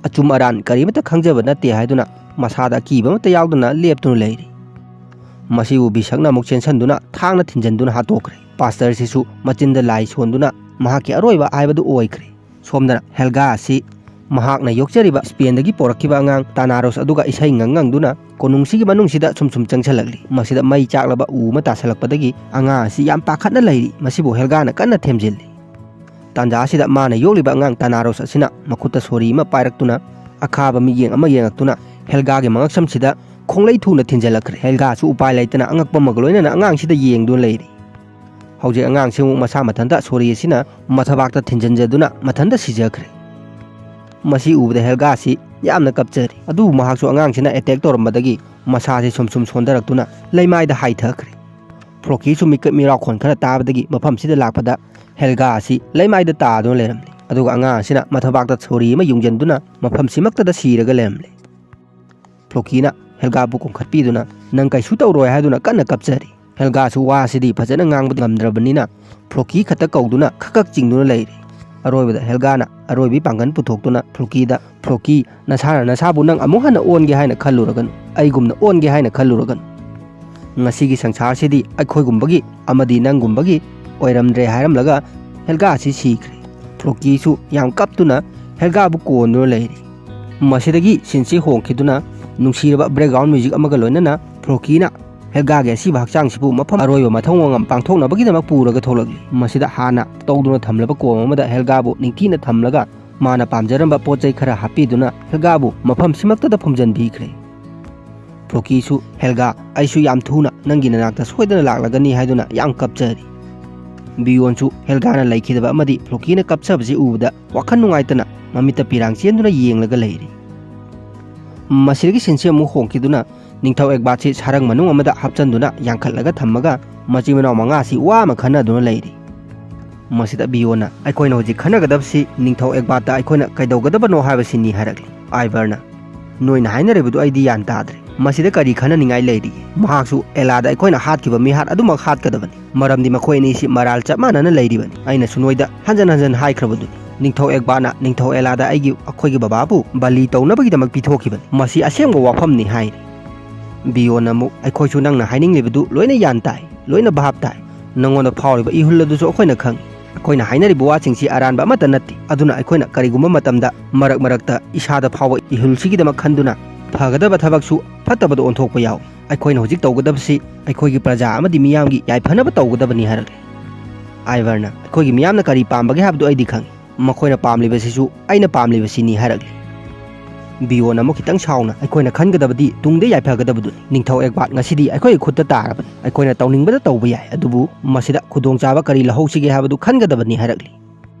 ꯑꯆꯨꯝ ꯑꯔꯥꯟ ꯀꯔꯤꯃꯠꯇ ꯈꯪꯖꯕ ꯅꯠꯇꯦ" ꯍꯥꯏꯗꯨꯅ ꯃꯁꯥꯗ ꯑꯀꯤꯕ ꯑꯃꯠꯇ ꯌꯥꯎꯗꯅ ꯂꯦꯞꯇꯨꯅ ꯂꯩꯔꯤ꯫ ꯃꯁꯤꯕꯨ ꯕꯤꯁꯛꯅ ꯑꯃꯨꯛ ꯆꯦꯟꯁꯟꯗꯨꯅ ꯊꯥꯡꯅ ꯊꯤꯟꯖꯟꯗꯨꯅ ꯍꯥꯠꯇꯣꯛꯈ꯭ꯔꯦ꯫ ꯄꯥꯁꯇꯔꯁꯤꯁꯨ ꯃꯆꯤꯟꯗ ꯂꯥꯏ ꯁꯣꯟꯗꯨꯅ ꯃꯍꯥꯛꯀꯤ ꯑꯔꯣꯏꯕ ꯍꯥꯏꯕꯗꯨ ꯑꯣꯏꯈ꯭ꯔꯦ꯫ ꯁꯣꯝꯗꯅ ꯍꯦꯜꯒꯥ ꯑꯁꯤ ꯃꯍꯥꯛꯅ ꯌꯣꯛꯆꯔꯤꯕ ꯁ꯭ꯄꯦꯟꯗꯒꯤ ꯄꯣꯔꯛꯈꯤꯕ ꯑꯉꯥꯡ ꯇꯥꯅꯥꯔꯣꯁ ꯑꯗꯨꯒ ꯏꯁꯩ ꯉꯪ ꯉꯪꯗꯨꯅ ꯀꯣꯅꯨꯡꯁꯤꯒꯤ ꯃꯅꯨꯡꯁꯤꯗ ꯁꯨꯝ ꯁꯨꯝ ꯆꯪꯁꯤꯜꯂꯛꯂꯤ꯫ ꯃꯁꯤꯗ ꯃꯩ ꯆꯥꯛꯂꯕ ꯎ ꯑꯃ ꯇꯥꯁꯜꯂꯛꯄꯗꯒꯤ ꯑꯉꯥꯡ ꯑꯁꯤ ꯌꯥꯝ ꯄꯥꯈꯠꯅ ꯂꯩꯔꯤ꯫ ꯃꯁꯤꯕꯨ ꯍꯦꯜꯒꯥꯅ ꯀꯟꯅ ꯊꯦꯝꯖꯤꯜꯂꯤ꯫ ꯇꯥꯟꯖꯥ ꯑꯁꯤꯗ ꯃꯥꯅ ꯌꯣꯛꯂꯤꯕ ꯑꯉꯥꯡ ꯇꯥꯅꯥꯔꯣꯁ ꯑꯁꯤꯅ ꯃꯈꯨꯠꯇ ꯁꯣꯔꯤ ꯑꯃ ꯄꯥꯏꯔꯛꯇꯨꯅ ꯑꯈꯥꯕ ꯃꯤꯠꯌꯦꯡ ꯑꯃ ꯌꯦꯡꯉꯛꯇꯨꯅ ꯍꯦꯜꯒꯥꯒꯤ ꯃꯉꯛꯁꯝꯁꯤꯗ ꯈꯣꯡꯂꯩ ꯊꯨꯅ ꯊꯤꯟꯖꯤꯜꯂꯛꯈ꯭ꯔꯦ꯫ ꯍꯦꯜꯒꯥꯁꯨ ꯎꯄꯥꯏ ꯂꯩꯇꯅ ꯑꯉꯛꯄ ꯑꯃꯒ ꯂꯣꯏꯅꯅ ꯑꯉꯥꯡꯁꯤꯗ ꯌꯦꯡꯗꯨꯅ ꯂꯩꯔꯤ꯫ ꯍꯧꯖꯤꯛ ꯑꯉꯥꯡꯁꯤ ꯑꯃꯨꯛ ꯃꯁꯥ ꯃꯊꯟꯇ ꯁꯣꯔꯤ ꯑꯁꯤꯅ ꯃꯊꯕꯥꯛꯇ ꯊꯤꯟꯖꯤꯟꯖꯗꯨꯅ ꯃꯊꯟꯇ ꯁꯤꯖꯈ꯭ꯔꯦ꯫ ꯃꯁꯤ ꯎꯕꯗ ꯍꯦꯜꯒꯥꯁꯤ ꯌꯥꯝꯅ ꯀꯞꯆꯔꯤ꯫ ꯑꯗꯨꯕꯨ ꯃꯍꯥꯛꯁꯨ ꯑꯉꯥꯡꯁꯤꯅ ꯑꯦꯇꯦꯛ ꯇꯧꯔꯝꯕꯗꯒꯤ ꯃꯁꯥꯁꯤ ꯁꯨꯝ ꯁꯨꯝ ꯁꯣꯟꯊꯔꯛꯇꯨꯅ ꯂꯩꯃꯥꯏꯗ ꯍꯥꯏꯊꯈ꯭ꯔꯦ꯫ ꯐ꯭ꯂꯣꯀꯤꯁꯨ ꯃꯤꯀꯞ ꯃꯤꯔꯥꯎꯈꯣꯟ ꯈꯔ ꯇꯥꯕꯗꯒꯤ ꯃꯐꯝꯁꯤꯗ ꯂꯥꯛꯄꯗ ꯍꯦꯜꯒꯥ ꯑꯁꯤ ꯂꯩꯃꯥꯏꯗ ꯇꯥꯗꯨꯅ ꯂꯩꯔꯝꯂꯦ꯫ ꯑꯗꯨꯒ ꯑꯉꯥꯡ ꯑꯁꯤꯅ ꯃꯊꯕꯥꯛꯇ ꯁꯣꯔꯤ ꯑꯃ ꯌꯨꯡꯖꯟꯗꯨꯅ ꯃꯐꯝꯁꯤꯃꯛꯇꯗ ꯁꯤꯔꯒ ꯂꯩꯔꯝꯂꯦ꯫ ꯐ꯭ꯂꯣꯀꯤꯅ ꯍꯦꯜꯒꯥꯕꯨ ꯀꯣꯟꯈꯠꯄꯤꯗꯨꯅ ꯅꯪ ꯀꯩꯁꯨ ꯇꯧꯔꯣꯏ ꯍꯥꯏꯗꯨꯅ ꯀꯟꯅ ꯀꯞꯆꯔꯤ꯫ ꯍꯦꯜꯒꯥꯁꯨ ꯋꯥꯁꯤꯗꯤ ꯐꯖꯅ ꯉꯥꯡꯕ ꯉꯝꯗ꯭ꯔꯕꯅꯤꯅ ꯐ꯭ꯂꯣꯀꯤ ꯈꯛꯇ ꯀꯧꯗꯨꯅ ꯈꯛ ꯈꯛ ꯆꯤꯡꯗꯨꯅ ꯂꯩꯔꯤ꯫ ꯑꯔꯣꯏꯕꯗ ꯍꯦꯜꯒꯥꯅ ꯑꯔꯣꯏꯕꯤ ꯄꯥꯡꯒꯜ ꯄꯨꯊꯣꯛꯇꯨꯅ ꯐ꯭ꯂꯣꯀꯤꯗ, "ꯐ꯭ꯂꯣꯀꯤ, ꯅꯁꯥꯅ ꯅꯁꯥꯕꯨ ꯅꯪ ꯑꯃꯨꯛ ꯍꯟꯅ ꯑꯣꯟꯒꯦ ꯍꯥꯏꯅ ꯈꯜꯂꯨꯔꯒꯅꯨ, ꯑꯩꯒꯨꯝꯅ ꯑꯣꯟꯒꯦ ꯍꯥꯏꯅ ꯈꯜꯂꯨꯔꯒꯅꯨ꯫ ꯉꯁꯤꯒꯤ ꯁꯪꯁꯥꯔꯁꯤꯗꯤ ꯑꯩꯈꯣꯏꯒꯨꯝꯕꯒꯤ ꯑꯃꯗꯤ ꯅꯪꯒꯨꯝꯕꯒꯤ ꯑꯣꯏꯔꯝꯗ꯭ꯔꯦ" ꯍꯥꯏꯔꯝꯂꯒ ꯍꯦꯜꯒꯥ ꯑꯁꯤ ꯁꯤꯈ꯭ꯔꯦ꯫ ꯐ꯭ꯂꯣꯀꯤꯁꯨ ꯌꯥꯝ ꯀꯞꯇꯨꯅ ꯍꯦꯜꯒꯥꯕꯨ ꯀꯣꯟꯗꯨꯅ ꯂꯩꯔꯤ꯫ ꯃꯁꯤꯗꯒꯤ ꯁꯤꯟꯁꯤ ꯍꯣꯡꯈꯤꯗꯨꯅ ꯅꯨꯡꯁꯤꯔꯕ ꯕꯦꯛꯒ꯭ꯔꯥꯎꯟ ꯃ꯭ꯌꯨꯖꯤꯛ ꯑꯃꯒ ꯂꯣꯏꯅꯅ ꯐ꯭ꯂꯣꯀꯤꯅ ꯍꯦꯜꯒꯥꯒꯤ ꯑꯁꯤꯕ ꯍꯛꯆꯥꯡꯁꯤꯕꯨ ꯃꯐꯝ ꯑꯔꯣꯏꯕ ꯃꯊꯧ ꯃꯉꯝ ꯄꯥꯡꯊꯣꯛꯅꯕꯒꯤꯗꯃꯛ ꯄꯨꯔꯒ ꯊꯣꯛꯂꯛꯂꯤ꯫ ꯃꯁꯤꯗ ꯍꯥꯟꯅ ꯇꯧꯗꯨꯅ ꯊꯝꯂꯕ ꯀꯣꯝ ꯑꯃꯗ ꯍꯦꯜꯒꯥꯕꯨ ꯅꯤꯡꯊꯤꯅ ꯊꯝꯂꯒ ꯃꯥꯅ ꯄꯥꯝꯖꯔꯝꯕ ꯄꯣꯠ ꯆꯩ ꯈꯔ ꯍꯥꯞꯄꯤꯗꯨꯅ ꯍꯦꯜꯒꯥꯕꯨ ꯃꯐꯝꯁꯤꯃꯛꯇꯗ ꯐꯨꯝꯖꯤꯟꯕꯤꯈ꯭ꯔꯦ꯫ ꯐ꯭ꯂꯣꯀꯤꯁꯨ, "ꯍꯦꯜꯒꯥ, ꯑꯩꯁꯨ ꯌꯥꯝ ꯊꯨꯅ ꯅꯪꯒꯤ ꯅꯅꯥꯛꯇ ꯁꯣꯏꯗꯅ ꯂꯥꯛꯂꯒꯅꯤ" ꯍꯥꯏꯗꯨꯅ ꯌꯥꯝ ꯀꯞꯆꯔꯤ꯫ ꯕꯤꯌꯣꯟꯁꯨ ꯍꯦꯜꯒꯥꯅ ꯂꯩꯈꯤꯗꯕ ꯑꯃꯗꯤ ꯐ꯭ꯂꯣꯀꯤꯅ ꯀꯞꯆꯕꯁꯤ ꯎꯕꯗ ꯋꯥꯈꯜ ꯅꯨꯡꯉꯥꯏꯇꯅ ꯃꯃꯤꯠꯇ ꯄꯤꯔꯥꯡ ꯆꯦꯟꯗꯨꯅ ꯌꯦꯡꯂꯒ ꯂꯩꯔꯤ꯫ ꯃꯁꯤꯗꯒꯤ ꯁꯤꯟꯁꯤ ꯑꯃꯨꯛ ꯍꯣꯡꯈꯤꯗꯨꯅ ꯅꯤꯡꯊꯧ ꯑꯦꯒꯕꯥꯠꯁꯤ ꯁꯥꯔꯪ ꯃꯅꯨꯡ ꯑꯃꯗ ꯍꯥꯞꯆꯤꯟꯗꯨꯅ ꯌꯥꯡꯈꯠꯂꯒ ꯊꯝꯃꯒ ꯃꯆꯤꯟ ꯃꯅꯥꯎ ꯃꯉꯥꯁꯤ ꯋꯥ ꯑꯃ ꯈꯟꯅꯗꯨꯅ ꯂꯩꯔꯤ꯫ ꯃꯁꯤꯗ ꯕꯤꯌꯣꯟꯅ, "ꯑꯩꯈꯣꯏꯅ ꯍꯧꯖꯤꯛ ꯈꯟꯅꯒꯗꯕꯁꯤ ꯅꯤꯡꯊꯧ ꯑꯦꯒꯕꯥꯠꯇ ꯑꯩꯈꯣꯏꯅ ꯀꯩꯗꯧꯒꯗꯕꯅꯣ ꯍꯥꯏꯕꯁꯤꯅꯤ" ꯍꯥꯏꯔꯛꯂꯤ꯫ ꯑꯥꯏꯚꯔꯅ, "ꯅꯣꯏꯅ ꯍꯥꯏꯅꯔꯤꯕꯗꯨ ꯑꯩꯗꯤ ꯒ꯭ꯌꯥꯟ ꯇꯥꯗ꯭ꯔꯦ꯫ ꯃꯁꯤꯗ ꯀꯔꯤ ꯈꯟꯅꯅꯤꯡꯉꯥꯏ ꯂꯩꯔꯤꯒꯦ? ꯃꯍꯥꯛꯁꯨ ꯑꯦꯂꯥꯗ ꯑꯩꯈꯣꯏꯅ ꯍꯥꯠꯈꯤꯕ ꯃꯤꯍꯥꯠ ꯑꯗꯨꯃꯛ ꯍꯥꯠꯀꯗꯕꯅꯤ, ꯃꯔꯝꯗꯤ ꯃꯈꯣꯏ ꯑꯅꯤꯁꯤ ꯃꯔꯥꯜ ꯆꯞ ꯃꯥꯟꯅꯅ ꯂꯩꯔꯤꯕꯅꯤ꯫ ꯑꯩꯅꯁꯨ ꯅꯣꯏꯗ ꯍꯟꯖꯟ ꯍꯟꯖꯟ ꯍꯥꯏꯈ꯭ꯔꯕꯗꯨꯅꯤ, ꯅꯤꯡꯊꯧ ꯑꯦꯒꯕꯥꯠꯅ ꯅꯤꯡꯊꯧ ꯑꯦꯂꯥꯗ ꯑꯩꯒꯤ, ꯑꯩꯈꯣꯏꯒꯤ ꯕꯕꯥꯕꯨ ꯕꯂꯤ ꯇꯧꯅꯕꯒꯤꯗꯃꯛ ꯄꯤꯊꯣꯛꯈꯤꯕꯅꯤ꯫ ꯃꯁꯤ ꯑꯁꯦꯡꯕ ꯋꯥꯐꯝꯅꯤ" ꯍꯥꯏꯔꯤ꯫ ꯕꯤꯌꯣꯟꯅ ꯑꯃꯨꯛ, "ꯑꯩꯈꯣꯏꯁꯨ ꯅꯪꯅ ꯍꯥꯏꯅꯤꯡꯂꯤꯕꯗꯨ ꯂꯣꯏꯅ ꯒ꯭ꯌꯥꯟ ꯇꯥꯏ, ꯂꯣꯏꯅ ꯚꯥꯞ ꯇꯥꯏ꯫ ꯅꯪꯉꯣꯟꯗ ꯐꯥꯎꯔꯤꯕ ꯏꯍꯨꯜ ꯑꯗꯨꯁꯨ ꯑꯩꯈꯣꯏꯅ ꯈꯪꯏ꯫ ꯑꯩꯈꯣꯏꯅ ꯍꯥꯏꯅꯔꯤꯕ ꯋꯥꯁꯤꯡꯁꯤ ꯑꯔꯥꯟꯕ ꯑꯃꯠꯇ ꯅꯠꯇꯦ꯫ ꯑꯗꯨꯅ ꯑꯩꯈꯣꯏꯅ ꯀꯔꯤꯒꯨꯝꯕ ꯃꯇꯝꯗ ꯃꯔꯛ ꯃꯔꯛꯇ ꯏꯁꯥꯗ ꯐꯥꯎꯕ ꯏꯍꯨꯜꯁꯤꯒꯤꯗꯃꯛ ꯈꯟꯗꯨꯅ ꯐꯒꯗꯕ ꯊꯕꯛꯁꯨ ꯐꯠꯇꯕꯗ ꯑꯣꯟꯊꯣꯛꯄ ꯌꯥꯎꯏ꯫ ꯑꯩꯈꯣꯏꯅ ꯍꯧꯖꯤꯛ ꯇꯧꯒꯗꯕꯁꯤ ꯑꯩꯈꯣꯏꯒꯤ ꯄ꯭ꯔꯖꯥ ꯑꯃꯗꯤ ꯃꯤꯌꯥꯝꯒꯤ ꯌꯥꯏꯐꯅꯕ ꯇꯧꯒꯗꯕꯅꯤ ꯍꯥꯏꯔꯛꯂꯤ꯫ ꯑꯥꯏꯚꯔꯅ, "ꯑꯩꯈꯣꯏꯒꯤ ꯃꯤꯌꯥꯝꯅ ꯀꯔꯤ ꯄꯥꯝꯕꯒꯦ ꯍꯥꯏꯕꯗꯨ ꯑꯩꯗꯤ ꯈꯪꯏ꯫ ꯃꯈꯣꯏꯅ ꯄꯥꯝꯂꯤꯕꯁꯤꯁꯨ ꯑꯩꯅ ꯄꯥꯝꯂꯤꯕꯁꯤꯅꯤ" ꯍꯥꯏꯔꯛꯂꯤ꯫ ꯕꯤꯌꯣꯟ ꯑꯃꯨꯛ ꯈꯤꯇꯪ ꯁꯥꯎꯅ, "ꯑꯩꯈꯣꯏꯅ ꯈꯟꯒꯗꯕꯗꯤ ꯇꯨꯡꯗ ꯌꯥꯏꯐꯒꯗꯕꯗꯨꯅꯤ꯫ ꯅꯤꯡꯊꯧ ꯑꯦꯛꯕꯥꯠ ꯉꯁꯤꯗꯤ ꯑꯩꯈꯣꯏꯒꯤ ꯈꯨꯠꯇ ꯇꯥꯔꯕꯅꯤ꯫ ꯑꯩꯈꯣꯏꯅ ꯇꯧꯅꯤꯡꯕꯗ ꯇꯧꯕ ꯌꯥꯏ, ꯑꯗꯨꯕꯨ ꯃꯁꯤꯗ ꯈꯨꯗꯣꯡꯆꯥꯕ ꯀꯔꯤ ꯂꯧꯍꯧꯁꯤꯒꯦ ꯍꯥꯏꯕꯗꯨ ꯈꯟꯒꯗꯕꯅꯤ" ꯍꯥꯏꯔꯛꯂꯤ꯫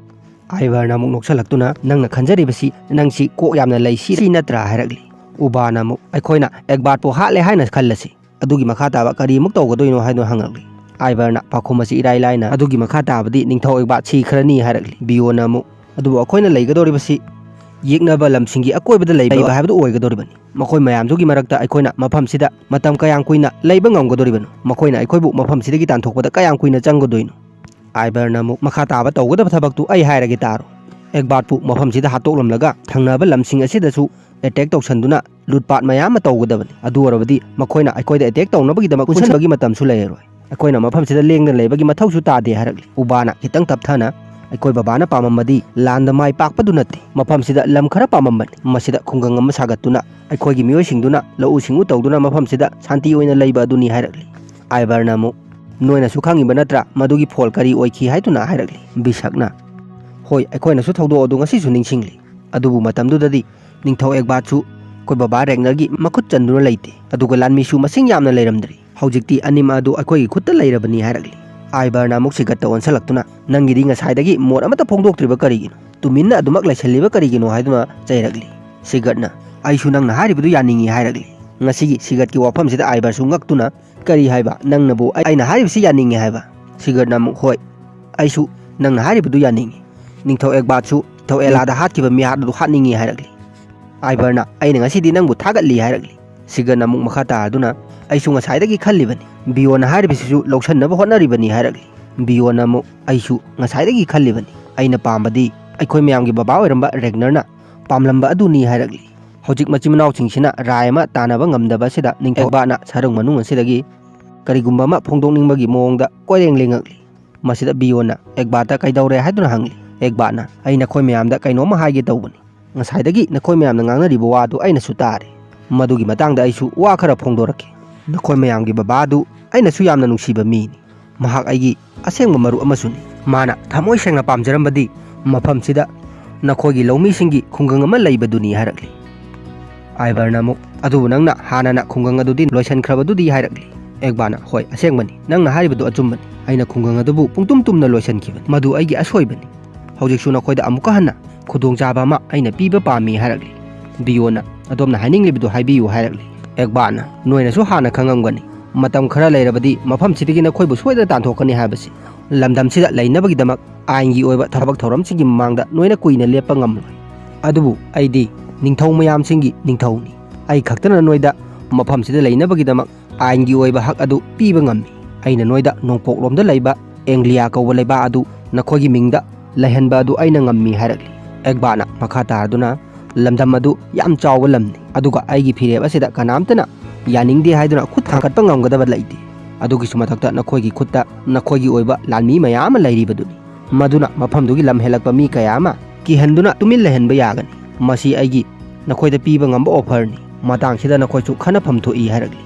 ꯑꯥꯏꯚꯔꯅ ꯑꯃꯨꯛ ꯅꯣꯛꯁꯜꯂꯛꯇꯨꯅ, "ꯅꯪꯅ ꯈꯟꯖꯔꯤꯕꯁꯤ, ꯅꯪꯁꯤ ꯀꯣꯛ ꯌꯥꯝꯅ ꯂꯩ, ꯁꯤ ꯅꯠꯇ꯭ꯔꯥ?" ꯍꯥꯏꯔꯛꯂꯤ꯫ ꯎꯕꯥꯅ ꯑꯃꯨꯛ, "ꯑꯩꯈꯣꯏꯅ ꯑꯦꯛꯕꯥꯠꯄꯨ ꯍꯥꯠꯂꯦ ꯍꯥꯏꯅ ꯈꯜꯂꯁꯤ, ꯑꯗꯨꯒꯤ ꯃꯈꯥ ꯇꯥꯕ ꯀꯔꯤꯃꯨꯛ ꯇꯧꯒꯗꯣꯏꯅꯣ?" ꯍꯥꯏꯗꯨꯅ ꯍꯪꯉꯛꯂꯤ꯫ ꯑꯥꯏꯚꯔꯅ ꯄꯥꯎꯈꯨꯝ ꯑꯁꯤ ꯏꯔꯥꯏ ꯂꯥꯏꯅ, "ꯑꯗꯨꯒꯤ ꯃꯈꯥ ꯇꯥꯕꯗꯤ ꯅꯤꯡꯊꯧ ꯑꯦꯛꯕꯥꯠ ꯁꯤꯈ꯭ꯔꯅꯤ" ꯍꯥꯏꯔꯛꯂꯤ꯫ ꯕꯤꯌꯣꯟꯅ ꯑꯃꯨꯛ, "ꯑꯗꯨꯕꯨ ꯑꯩꯈꯣꯏꯅ ꯂꯩꯒꯗꯧꯔꯤꯕꯁꯤ ꯌꯦꯛꯅꯕ ꯂꯝꯁꯤꯡꯒꯤ ꯑꯀꯣꯏꯕꯗ ꯂꯩꯕ ꯍꯥꯏꯕꯗꯨ ꯑꯣꯏꯒꯗꯧꯔꯤꯕꯅꯤ꯫ ꯃꯈꯣꯏ ꯃꯌꯥꯝꯗꯨꯒꯤ ꯃꯔꯛꯇ ꯑꯩꯈꯣꯏꯅ ꯃꯐꯝꯁꯤꯗ ꯃꯇꯝ ꯀꯌꯥꯝ ꯀꯨꯏꯅ ꯂꯩꯕ ꯉꯝꯒꯗꯧꯔꯤꯕꯅꯣ? ꯃꯈꯣꯏꯅ ꯑꯩꯈꯣꯏꯕꯨ ꯃꯐꯝꯁꯤꯗꯒꯤ ꯇꯥꯟꯊꯣꯛꯄꯗ ꯀꯌꯥꯝ ꯀꯨꯏꯅ ꯆꯪꯒꯗꯣꯏꯅꯣ?" ꯑꯥꯏꯚꯔꯅ ꯑꯃꯨꯛ, "ꯃꯈꯥ ꯇꯥꯕ ꯇꯧꯒꯗꯕ ꯊꯕꯛꯇꯨ ꯑꯩ ꯍꯥꯏꯔꯒꯦ ꯇꯥꯔꯣ꯫ ꯑꯦꯛꯕꯥꯠꯄꯨ ꯃꯐꯝꯁꯤꯗ ꯍꯥꯠꯇꯣꯛꯂꯝꯂꯒ ꯊꯪꯅꯕ ꯂꯝꯁꯤꯡ ꯑꯁꯤꯗꯁꯨ ꯑꯦꯇꯦꯛ ꯇꯧꯁꯟꯗꯨꯅ ꯂꯨꯠꯄꯥꯠ ꯃꯌꯥꯝ ꯑꯃ ꯇꯧꯒꯗꯕꯅꯤ꯫ ꯑꯗꯨ ꯑꯣꯏꯔꯕꯗꯤ ꯃꯈꯣꯏꯅ ꯑꯩꯈꯣꯏꯗ ꯑꯦꯇꯦꯛ ꯇꯧꯅꯕꯒꯤꯗꯃꯛ ꯄꯨꯟꯁꯤꯟꯕꯒꯤ ꯃꯇꯝꯁꯨ ꯂꯩꯔꯔꯣꯏ꯫ ꯑꯩꯈꯣꯏꯅ ꯃꯐꯝꯁꯤꯗ ꯂꯦꯡꯗꯅ ꯂꯩꯕꯒꯤ ꯃꯊꯧꯁꯨ ꯇꯥꯗꯦ" ꯍꯥꯏꯔꯛꯂꯤ꯫ ꯎꯕꯥꯅ ꯈꯤꯇꯪ ꯇꯞꯊꯅ, "ꯑꯩꯈꯣꯏ ꯕꯕꯥꯅ ꯄꯥꯝꯃꯝꯕꯗꯤ ꯂꯥꯟꯗ ꯃꯥꯏ ꯄꯥꯛꯄꯗꯨ ꯅꯠꯇꯦ꯫ ꯃꯐꯝꯁꯤꯗ ꯂꯝ ꯈꯔ ꯄꯥꯝꯃꯝꯕꯅꯤ꯫ ꯃꯁꯤꯗ ꯈꯨꯡꯒꯪ ꯑꯃ ꯁꯥꯒꯠꯇꯨꯅ ꯑꯩꯈꯣꯏꯒꯤ ꯃꯤꯑꯣꯏꯁꯤꯡꯗꯨꯅ ꯂꯧꯎ ꯁꯤꯡꯎ ꯇꯧꯗꯨꯅ ꯃꯐꯝꯁꯤꯗ ꯁꯥꯟꯇꯤ ꯑꯣꯏꯅ ꯂꯩꯕ ꯑꯗꯨꯅꯤ" ꯍꯥꯏꯔꯛꯂꯤ꯫ ꯑꯥꯏꯚꯔꯅ ꯑꯃꯨꯛ, "ꯅꯣꯏꯅꯁꯨ ꯈꯪꯉꯤꯕ ꯅꯠꯇ꯭ꯔꯥ ꯃꯗꯨꯒꯤ ꯐꯣꯜ ꯀꯔꯤ ꯑꯣꯏꯈꯤ ꯍꯥꯏꯗꯨꯅ?" ꯍꯥꯏꯔꯛꯂꯤ꯫ ꯕꯤꯁꯛꯅ, "ꯍꯣꯏ, ꯑꯩꯈꯣꯏꯅꯁꯨ ꯊꯧꯗꯣꯛ ꯑꯗꯨ ꯉꯁꯤꯁꯨ ꯅꯤꯡꯁꯤꯡꯂꯤ꯫ ꯑꯗꯨꯕꯨ ꯃꯇꯝꯗꯨꯗꯗꯤ ꯅꯤꯡꯊꯧ ꯑꯦꯛꯕꯥꯠꯁꯨ ꯑꯩꯈꯣꯏ ꯕꯕꯥ ꯔꯦꯒꯅꯔꯒꯤ ꯃꯈꯨꯠ ꯆꯟꯗꯨꯅ ꯂꯩꯇꯦ, ꯑꯗꯨꯒ ꯂꯥꯟꯃꯤꯁꯨ ꯃꯁꯤꯡ ꯌꯥꯝꯅ ꯂꯩꯔꯝꯗ꯭ꯔꯤ꯫ ꯍꯧꯖꯤꯛꯇꯤ ꯑꯅꯤꯃꯛ ꯑꯗꯨ ꯑꯩꯈꯣꯏꯒꯤ ꯈꯨꯠꯇ ꯂꯩꯔꯕꯅꯤ" ꯍꯥꯏꯔꯛꯂꯤ꯫ ꯑꯥꯏꯚꯔꯅ ꯑꯃꯨꯛ ꯁꯤꯒꯠꯇ ꯑꯣꯟꯁꯤꯜꯂꯛꯇꯨꯅ, "ꯅꯪꯒꯤꯗꯤ ꯉꯁꯥꯏꯗꯒꯤ ꯃꯣꯠ ꯑꯃꯠꯇ ꯐꯣꯡꯗꯣꯛꯇ꯭ꯔꯤꯕ ꯀꯔꯤꯒꯤꯅꯣ? ꯇꯨꯃꯤꯟꯅ ꯑꯗꯨꯃꯛ ꯂꯩꯁꯜꯂꯤꯕ ꯀꯔꯤꯒꯤꯅꯣ?" ꯍꯥꯏꯗꯨꯅ ꯆꯩꯔꯛꯂꯤ꯫ ꯁꯤꯒꯠꯅ, "ꯑꯩꯁꯨ ꯅꯪꯅ ꯍꯥꯏꯔꯤꯕꯗꯨ ꯌꯥꯅꯤꯡꯏ" ꯍꯥꯏꯔꯛꯂꯤ꯫ ꯉꯁꯤꯒꯤ ꯁꯤꯒꯠꯀꯤ ꯋꯥꯐꯝꯁꯤꯗ ꯑꯥꯏꯚꯔꯁꯨ ꯉꯛꯇꯨꯅ, "ꯀꯔꯤ ꯍꯥꯏꯕ? ꯅꯪꯅꯕꯨ ꯑꯩꯅ ꯍꯥꯏꯔꯤꯕꯁꯤ ꯌꯥꯅꯤꯡꯉꯤ ꯍꯥꯏꯕ?" ꯁꯤꯒꯔꯠꯅ ꯑꯃꯨꯛ, "ꯍꯣꯏ, ꯑꯩꯁꯨ ꯅꯪꯅ ꯍꯥꯏꯔꯤꯕꯗꯨ ꯌꯥꯅꯤꯡꯉꯤ꯫ ꯅꯤꯡꯊꯧ ꯑꯦꯛꯕꯥꯠꯁꯨ ꯅꯤꯡꯊꯧ ꯑꯦꯂꯥꯗ ꯍꯥꯠꯈꯤꯕ ꯃꯤꯍꯥꯠ ꯑꯗꯨ ꯍꯥꯠꯅꯤꯡꯉꯤ" ꯍꯥꯏꯔꯛꯂꯤ꯫ ꯑꯥꯏꯚꯔꯅ, "ꯑꯩꯅ ꯉꯁꯤꯗꯤ ꯅꯪꯕꯨ ꯊꯥꯒꯠꯂꯤ" ꯍꯥꯏꯔꯛꯂꯤ꯫ ꯁꯤꯒꯔꯠꯅ ꯑꯃꯨꯛ ꯃꯈꯥ ꯇꯥꯔꯗꯨꯅ, "ꯑꯩꯁꯨ ꯉꯁꯥꯏꯗꯒꯤ ꯈꯜꯂꯤꯕꯅꯤ꯫ ꯕꯤꯌꯣꯟꯅ ꯍꯥꯏꯔꯤꯕꯁꯤꯁꯨ ꯂꯧꯁꯟꯅꯕ ꯍꯣꯠꯅꯔꯤꯕꯅꯤ" ꯍꯥꯏꯔꯛꯂꯤ꯫ ꯕꯤꯌꯣꯟꯅ ꯑꯃꯨꯛ, "ꯑꯩꯁꯨ ꯉꯁꯥꯏꯗꯒꯤ ꯈꯜꯂꯤꯕꯅꯤ꯫ ꯑꯩꯅ ꯄꯥꯝꯕꯗꯤ ꯑꯩꯈꯣꯏ ꯃꯌꯥꯝꯒꯤ ꯕꯕꯥ ꯑꯣꯏꯔꯝꯕ ꯔꯦꯒꯅꯔꯅ ꯄꯥꯝꯂꯝꯕ ꯑꯗꯨꯅꯤ" ꯍꯥꯏꯔꯛꯂꯤ꯫ ꯍꯧꯖꯤꯛ ꯃꯆꯤꯟ ꯃꯅꯥꯎꯁꯤꯡꯁꯤꯅ ꯔꯥꯏ ꯑꯃ ꯇꯥꯟꯅꯕ ꯉꯝꯗꯕ ꯑꯁꯤꯗ ꯅꯤꯡꯊꯧ ꯑꯦꯛꯕꯥꯠꯅ ꯁꯔꯨꯡ ꯃꯅꯨꯡ ꯑꯁꯤꯗꯒꯤ ꯀꯔꯤꯒꯨꯝꯕ ꯑꯃ ꯐꯣꯡꯗꯣꯛꯅꯤꯡꯕꯒꯤ ꯃꯑꯣꯡꯗ ꯀꯣꯏꯔꯦꯡ ꯂꯦꯡꯉꯛꯂꯤ꯫ ꯃꯁꯤꯗ ꯕꯤꯌꯣꯟꯅ ꯑꯦꯛꯕꯥꯔꯠꯇ ꯀꯩꯗꯧꯔꯦ ꯍꯥꯏꯗꯨꯅ ꯍꯪꯂꯤ꯫ ꯑꯦꯛꯕꯥꯔꯠꯅ, "ꯑꯩ ꯅꯈꯣꯏ ꯃꯌꯥꯝꯗ ꯀꯩꯅꯣꯝꯃ ꯍꯥꯏꯒꯦ ꯇꯧꯕꯅꯤ꯫ ꯉꯁꯥꯏꯗꯒꯤ ꯅꯈꯣꯏ ꯃꯌꯥꯝꯅ ꯉꯥꯡꯅꯔꯤꯕ ꯋꯥꯗꯨ ꯑꯩꯅꯁꯨ ꯇꯥꯔꯦ꯫ ꯃꯗꯨꯒꯤ ꯃꯇꯥꯡꯗ ꯑꯩꯁꯨ ꯋꯥ ꯈꯔ ꯐꯣꯡꯗꯣꯔꯛꯀꯦ꯫ ꯅꯈꯣꯏ ꯃꯌꯥꯝꯒꯤ ꯕꯕꯥꯗꯨ ꯑꯩꯅꯁꯨ ꯌꯥꯝꯅ ꯅꯨꯡꯁꯤꯕ ꯃꯤꯅꯤ꯫ ꯃꯍꯥꯛ ꯑꯩꯒꯤ ꯑꯁꯦꯡꯕ ꯃꯔꯨꯞ ꯑꯃꯁꯨꯅꯤ꯫ ꯃꯥꯅ ꯊꯃꯣꯏ ꯁꯦꯡꯅ ꯄꯥꯝꯖꯔꯝꯕꯗꯤ ꯃꯐꯝꯁꯤꯗ ꯅꯈꯣꯏꯒꯤ ꯂꯧꯃꯤꯁꯤꯡꯒꯤ ꯈꯨꯡꯒꯪ ꯑꯃ ꯂꯩꯕꯗꯨꯅꯤ" ꯍꯥꯏꯔꯛꯂꯤ꯫ ꯑꯥꯏꯕꯔꯅ ꯑꯃꯨꯛ, "ꯑꯗꯨꯕꯨ ꯅꯪꯅ ꯍꯥꯟꯅꯅ ꯈꯨꯡꯒꯪ ꯑꯗꯨꯗꯤ ꯂꯣꯏꯁꯤꯟꯈ꯭ꯔꯕꯗꯨꯗꯤ?" ꯍꯥꯏꯔꯛꯂꯤ꯫ ꯑꯦꯛꯕꯥꯔꯅ, "ꯍꯣꯏ, ꯑꯁꯦꯡꯕꯅꯤ, ꯅꯪꯅ ꯍꯥꯏꯔꯤꯕꯗꯨ ꯑꯆꯨꯝꯕꯅꯤ꯫ ꯑꯩꯅ ꯈꯨꯡꯒꯪ ꯑꯗꯨꯕꯨ ꯄꯨꯡꯇꯨꯝ ꯇꯨꯝꯅ ꯂꯣꯏꯁꯤꯟꯈꯤꯕꯅꯤ꯫ ꯃꯗꯨ ꯑꯩꯒꯤ ꯑꯁꯣꯏꯕꯅꯤ꯫ ꯍꯧꯖꯤꯛꯁꯨ ꯅꯈꯣꯏꯗ ꯑꯃꯨꯛꯀ ꯍꯟꯅ ꯈꯨꯗꯣꯡꯆꯥꯕ ꯑꯃ ꯑꯩꯅ ꯄꯤꯕ ꯄꯥꯝꯃꯤ" ꯍꯥꯏꯔꯛꯂꯤ꯫ ꯕꯤꯌꯣꯟꯅ, "ꯑꯗꯣꯝꯅ ꯍꯥꯏꯅꯤꯡꯂꯤꯕꯗꯨ ꯍꯥꯏꯕꯤꯌꯨ" ꯍꯥꯏꯔꯛꯂꯤ꯫ ꯑꯦꯛꯕꯥꯔꯅ, "ꯅꯣꯏꯅꯁꯨ ꯍꯥꯟꯅ ꯈꯪꯉꯝꯒꯅꯤ, ꯃꯇꯝ ꯈꯔ ꯂꯩꯔꯕꯗꯤ ꯃꯐꯝꯁꯤꯗꯒꯤ ꯅꯈꯣꯏꯕꯨ ꯁꯣꯏꯗꯅ ꯇꯥꯟꯊꯣꯛꯀꯅꯤ ꯍꯥꯏꯕꯁꯤ꯫ ꯂꯝꯗꯝꯁꯤꯗ ꯂꯩꯅꯕꯒꯤꯗꯃꯛ ꯑꯥꯏꯟꯒꯤ ꯑꯣꯏꯕ ꯊꯕꯛ ꯊꯧꯔꯝꯁꯤꯡꯒꯤ ꯃꯃꯥꯡꯗ ꯅꯣꯏꯅ ꯀꯨꯏꯅ ꯂꯦꯞꯄ ꯉꯝꯂꯣꯏ꯫ ꯑꯗꯨꯕꯨ ꯑꯩꯗꯤ ꯅꯤꯡꯊꯧ ꯃꯌꯥꯝꯁꯤꯡꯒꯤ ꯅꯤꯡꯊꯧꯅꯤ꯫ ꯑꯩ ꯈꯛꯇꯅ ꯅꯣꯏꯗ ꯃꯐꯝꯁꯤꯗ ꯂꯩꯅꯕꯒꯤꯗꯃꯛ ꯑꯥꯏꯟꯒꯤ ꯑꯣꯏꯕ ꯍꯛ ꯑꯗꯨ ꯄꯤꯕ ꯉꯝꯃꯤ꯫ ꯑꯩꯅ ꯅꯣꯏꯗ ꯅꯣꯡꯄꯣꯛꯂꯣꯝꯗ ꯂꯩꯕ ꯑꯦꯡꯂꯤꯌꯥ ꯀꯧꯕ ꯂꯩꯕꯥꯛ ꯑꯗꯨ ꯅꯈꯣꯏꯒꯤ ꯃꯤꯡꯗ ꯂꯩꯍꯟꯕ ꯑꯗꯨ ꯑꯩꯅ ꯉꯝꯃꯤ" ꯍꯥꯏꯔꯛꯂꯤ꯫ ꯑꯦꯛꯕꯥꯔꯅ ꯃꯈꯥ ꯇꯥꯔꯗꯨꯅ, "ꯂꯝꯗꯝ ꯑꯗꯨ ꯌꯥꯝ ꯆꯥꯎꯕ ꯂꯝꯅꯤ, ꯑꯗꯨꯒ ꯑꯩꯒꯤ ꯐꯤꯔꯦꯞ ꯑꯁꯤꯗ ꯀꯅꯥꯝꯇꯅ ꯌꯥꯅꯤꯡꯗꯦ ꯍꯥꯏꯗꯨꯅ ꯈꯨꯠ ꯊꯥꯡꯒꯠꯄ ꯉꯝꯒꯗꯕ ꯂꯩꯇꯦ꯫ ꯑꯗꯨꯒꯤꯁꯨ ꯃꯊꯛꯇ ꯅꯈꯣꯏꯒꯤ ꯈꯨꯠꯇ ꯅꯈꯣꯏꯒꯤ ꯑꯣꯏꯕ ꯂꯥꯟꯃꯤ ꯃꯌꯥꯝ ꯑꯃ ꯂꯩꯔꯤꯕꯗꯨꯅꯤ꯫ ꯃꯗꯨꯅ ꯃꯐꯝꯗꯨꯒꯤ ꯂꯝ ꯍꯦꯜꯂꯛꯄ ꯃꯤ ꯀꯌꯥ ꯑꯃ ꯀꯤꯍꯟꯗꯨꯅ ꯇꯨꯃꯤꯟ ꯂꯩꯍꯟꯕ ꯌꯥꯒꯅꯤ꯫ ꯃꯁꯤ ꯑꯩꯒꯤ ꯅꯈꯣꯏꯗ ꯄꯤꯕ ꯉꯝꯕ ꯑꯣꯐꯔꯅꯤ꯫ ꯃꯇꯥꯡꯁꯤꯗ ꯅꯈꯣꯏꯁꯨ ꯈꯟꯅꯐꯝ ꯊꯣꯛꯏ" ꯍꯥꯏꯔꯛꯂꯤ꯫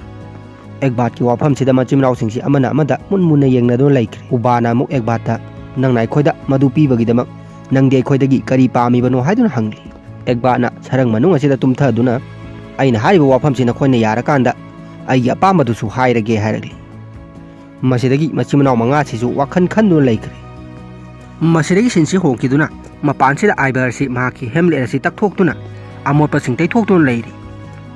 ꯑꯦꯛꯕꯥꯔꯠꯀꯤ ꯋꯥꯐꯝꯁꯤꯗ ꯃꯆꯤꯟ ꯃꯅꯥꯎꯁꯤꯡꯁꯤ ꯑꯃꯅ ꯑꯃꯗ ꯃꯨꯟ ꯃꯨꯟꯅ ꯌꯦꯡꯅꯗꯨꯅ ꯂꯩꯈ꯭ꯔꯦ꯫ ꯎꯕꯥꯅ ꯑꯃꯨꯛ ꯑꯦꯛꯕꯥꯔꯠꯇ, "ꯅꯪꯅ ꯑꯩꯈꯣꯏꯗ ꯃꯗꯨ ꯄꯤꯕꯒꯤꯗꯃꯛ ꯅꯪꯗꯤ ꯑꯩꯈꯣꯏꯗꯒꯤ ꯀꯔꯤ ꯄꯥꯝꯃꯤꯕꯅꯣ?" ꯍꯥꯏꯗꯨꯅ ꯍꯪꯂꯤ꯫ ꯑꯦꯛꯕꯥꯔꯠꯅ ꯁꯔꯪ ꯃꯅꯨꯡ ꯑꯁꯤꯗ ꯇꯨꯝꯊꯗꯨꯅ, "ꯑꯩꯅ ꯍꯥꯏꯔꯤꯕ ꯋꯥꯐꯝꯁꯤ ꯅꯈꯣꯏꯅ ꯌꯥꯔꯀꯥꯟꯗ ꯑꯩꯒꯤ ꯑꯄꯥꯝꯕꯗꯨꯁꯨ ꯍꯥꯏꯔꯒꯦ" ꯍꯥꯏꯔꯛꯂꯤ꯫ ꯃꯁꯤꯗꯒꯤ ꯃꯆꯤꯟ ꯃꯅꯥꯎ ꯃꯉꯥꯁꯤꯁꯨ ꯋꯥꯈꯜ ꯈꯟꯗꯨꯅ ꯂꯩꯈ꯭ꯔꯦ꯫ ꯃꯁꯤꯗꯒꯤ ꯁꯤꯟꯁꯤ ꯍꯣꯡꯈꯤꯗꯨꯅ ꯃꯄꯥꯟꯁꯤꯗ ꯑꯥꯏꯕꯔ ꯑꯁꯤ ꯃꯍꯥꯛꯀꯤ ꯍꯦꯝꯂꯦꯠ ꯑꯁꯤ ꯇꯛꯊꯣꯛꯇꯨꯅ ꯑꯃꯣꯠꯄꯁꯤꯡ ꯇꯩꯊꯣꯛꯇꯨꯅ ꯂꯩꯔꯤ꯫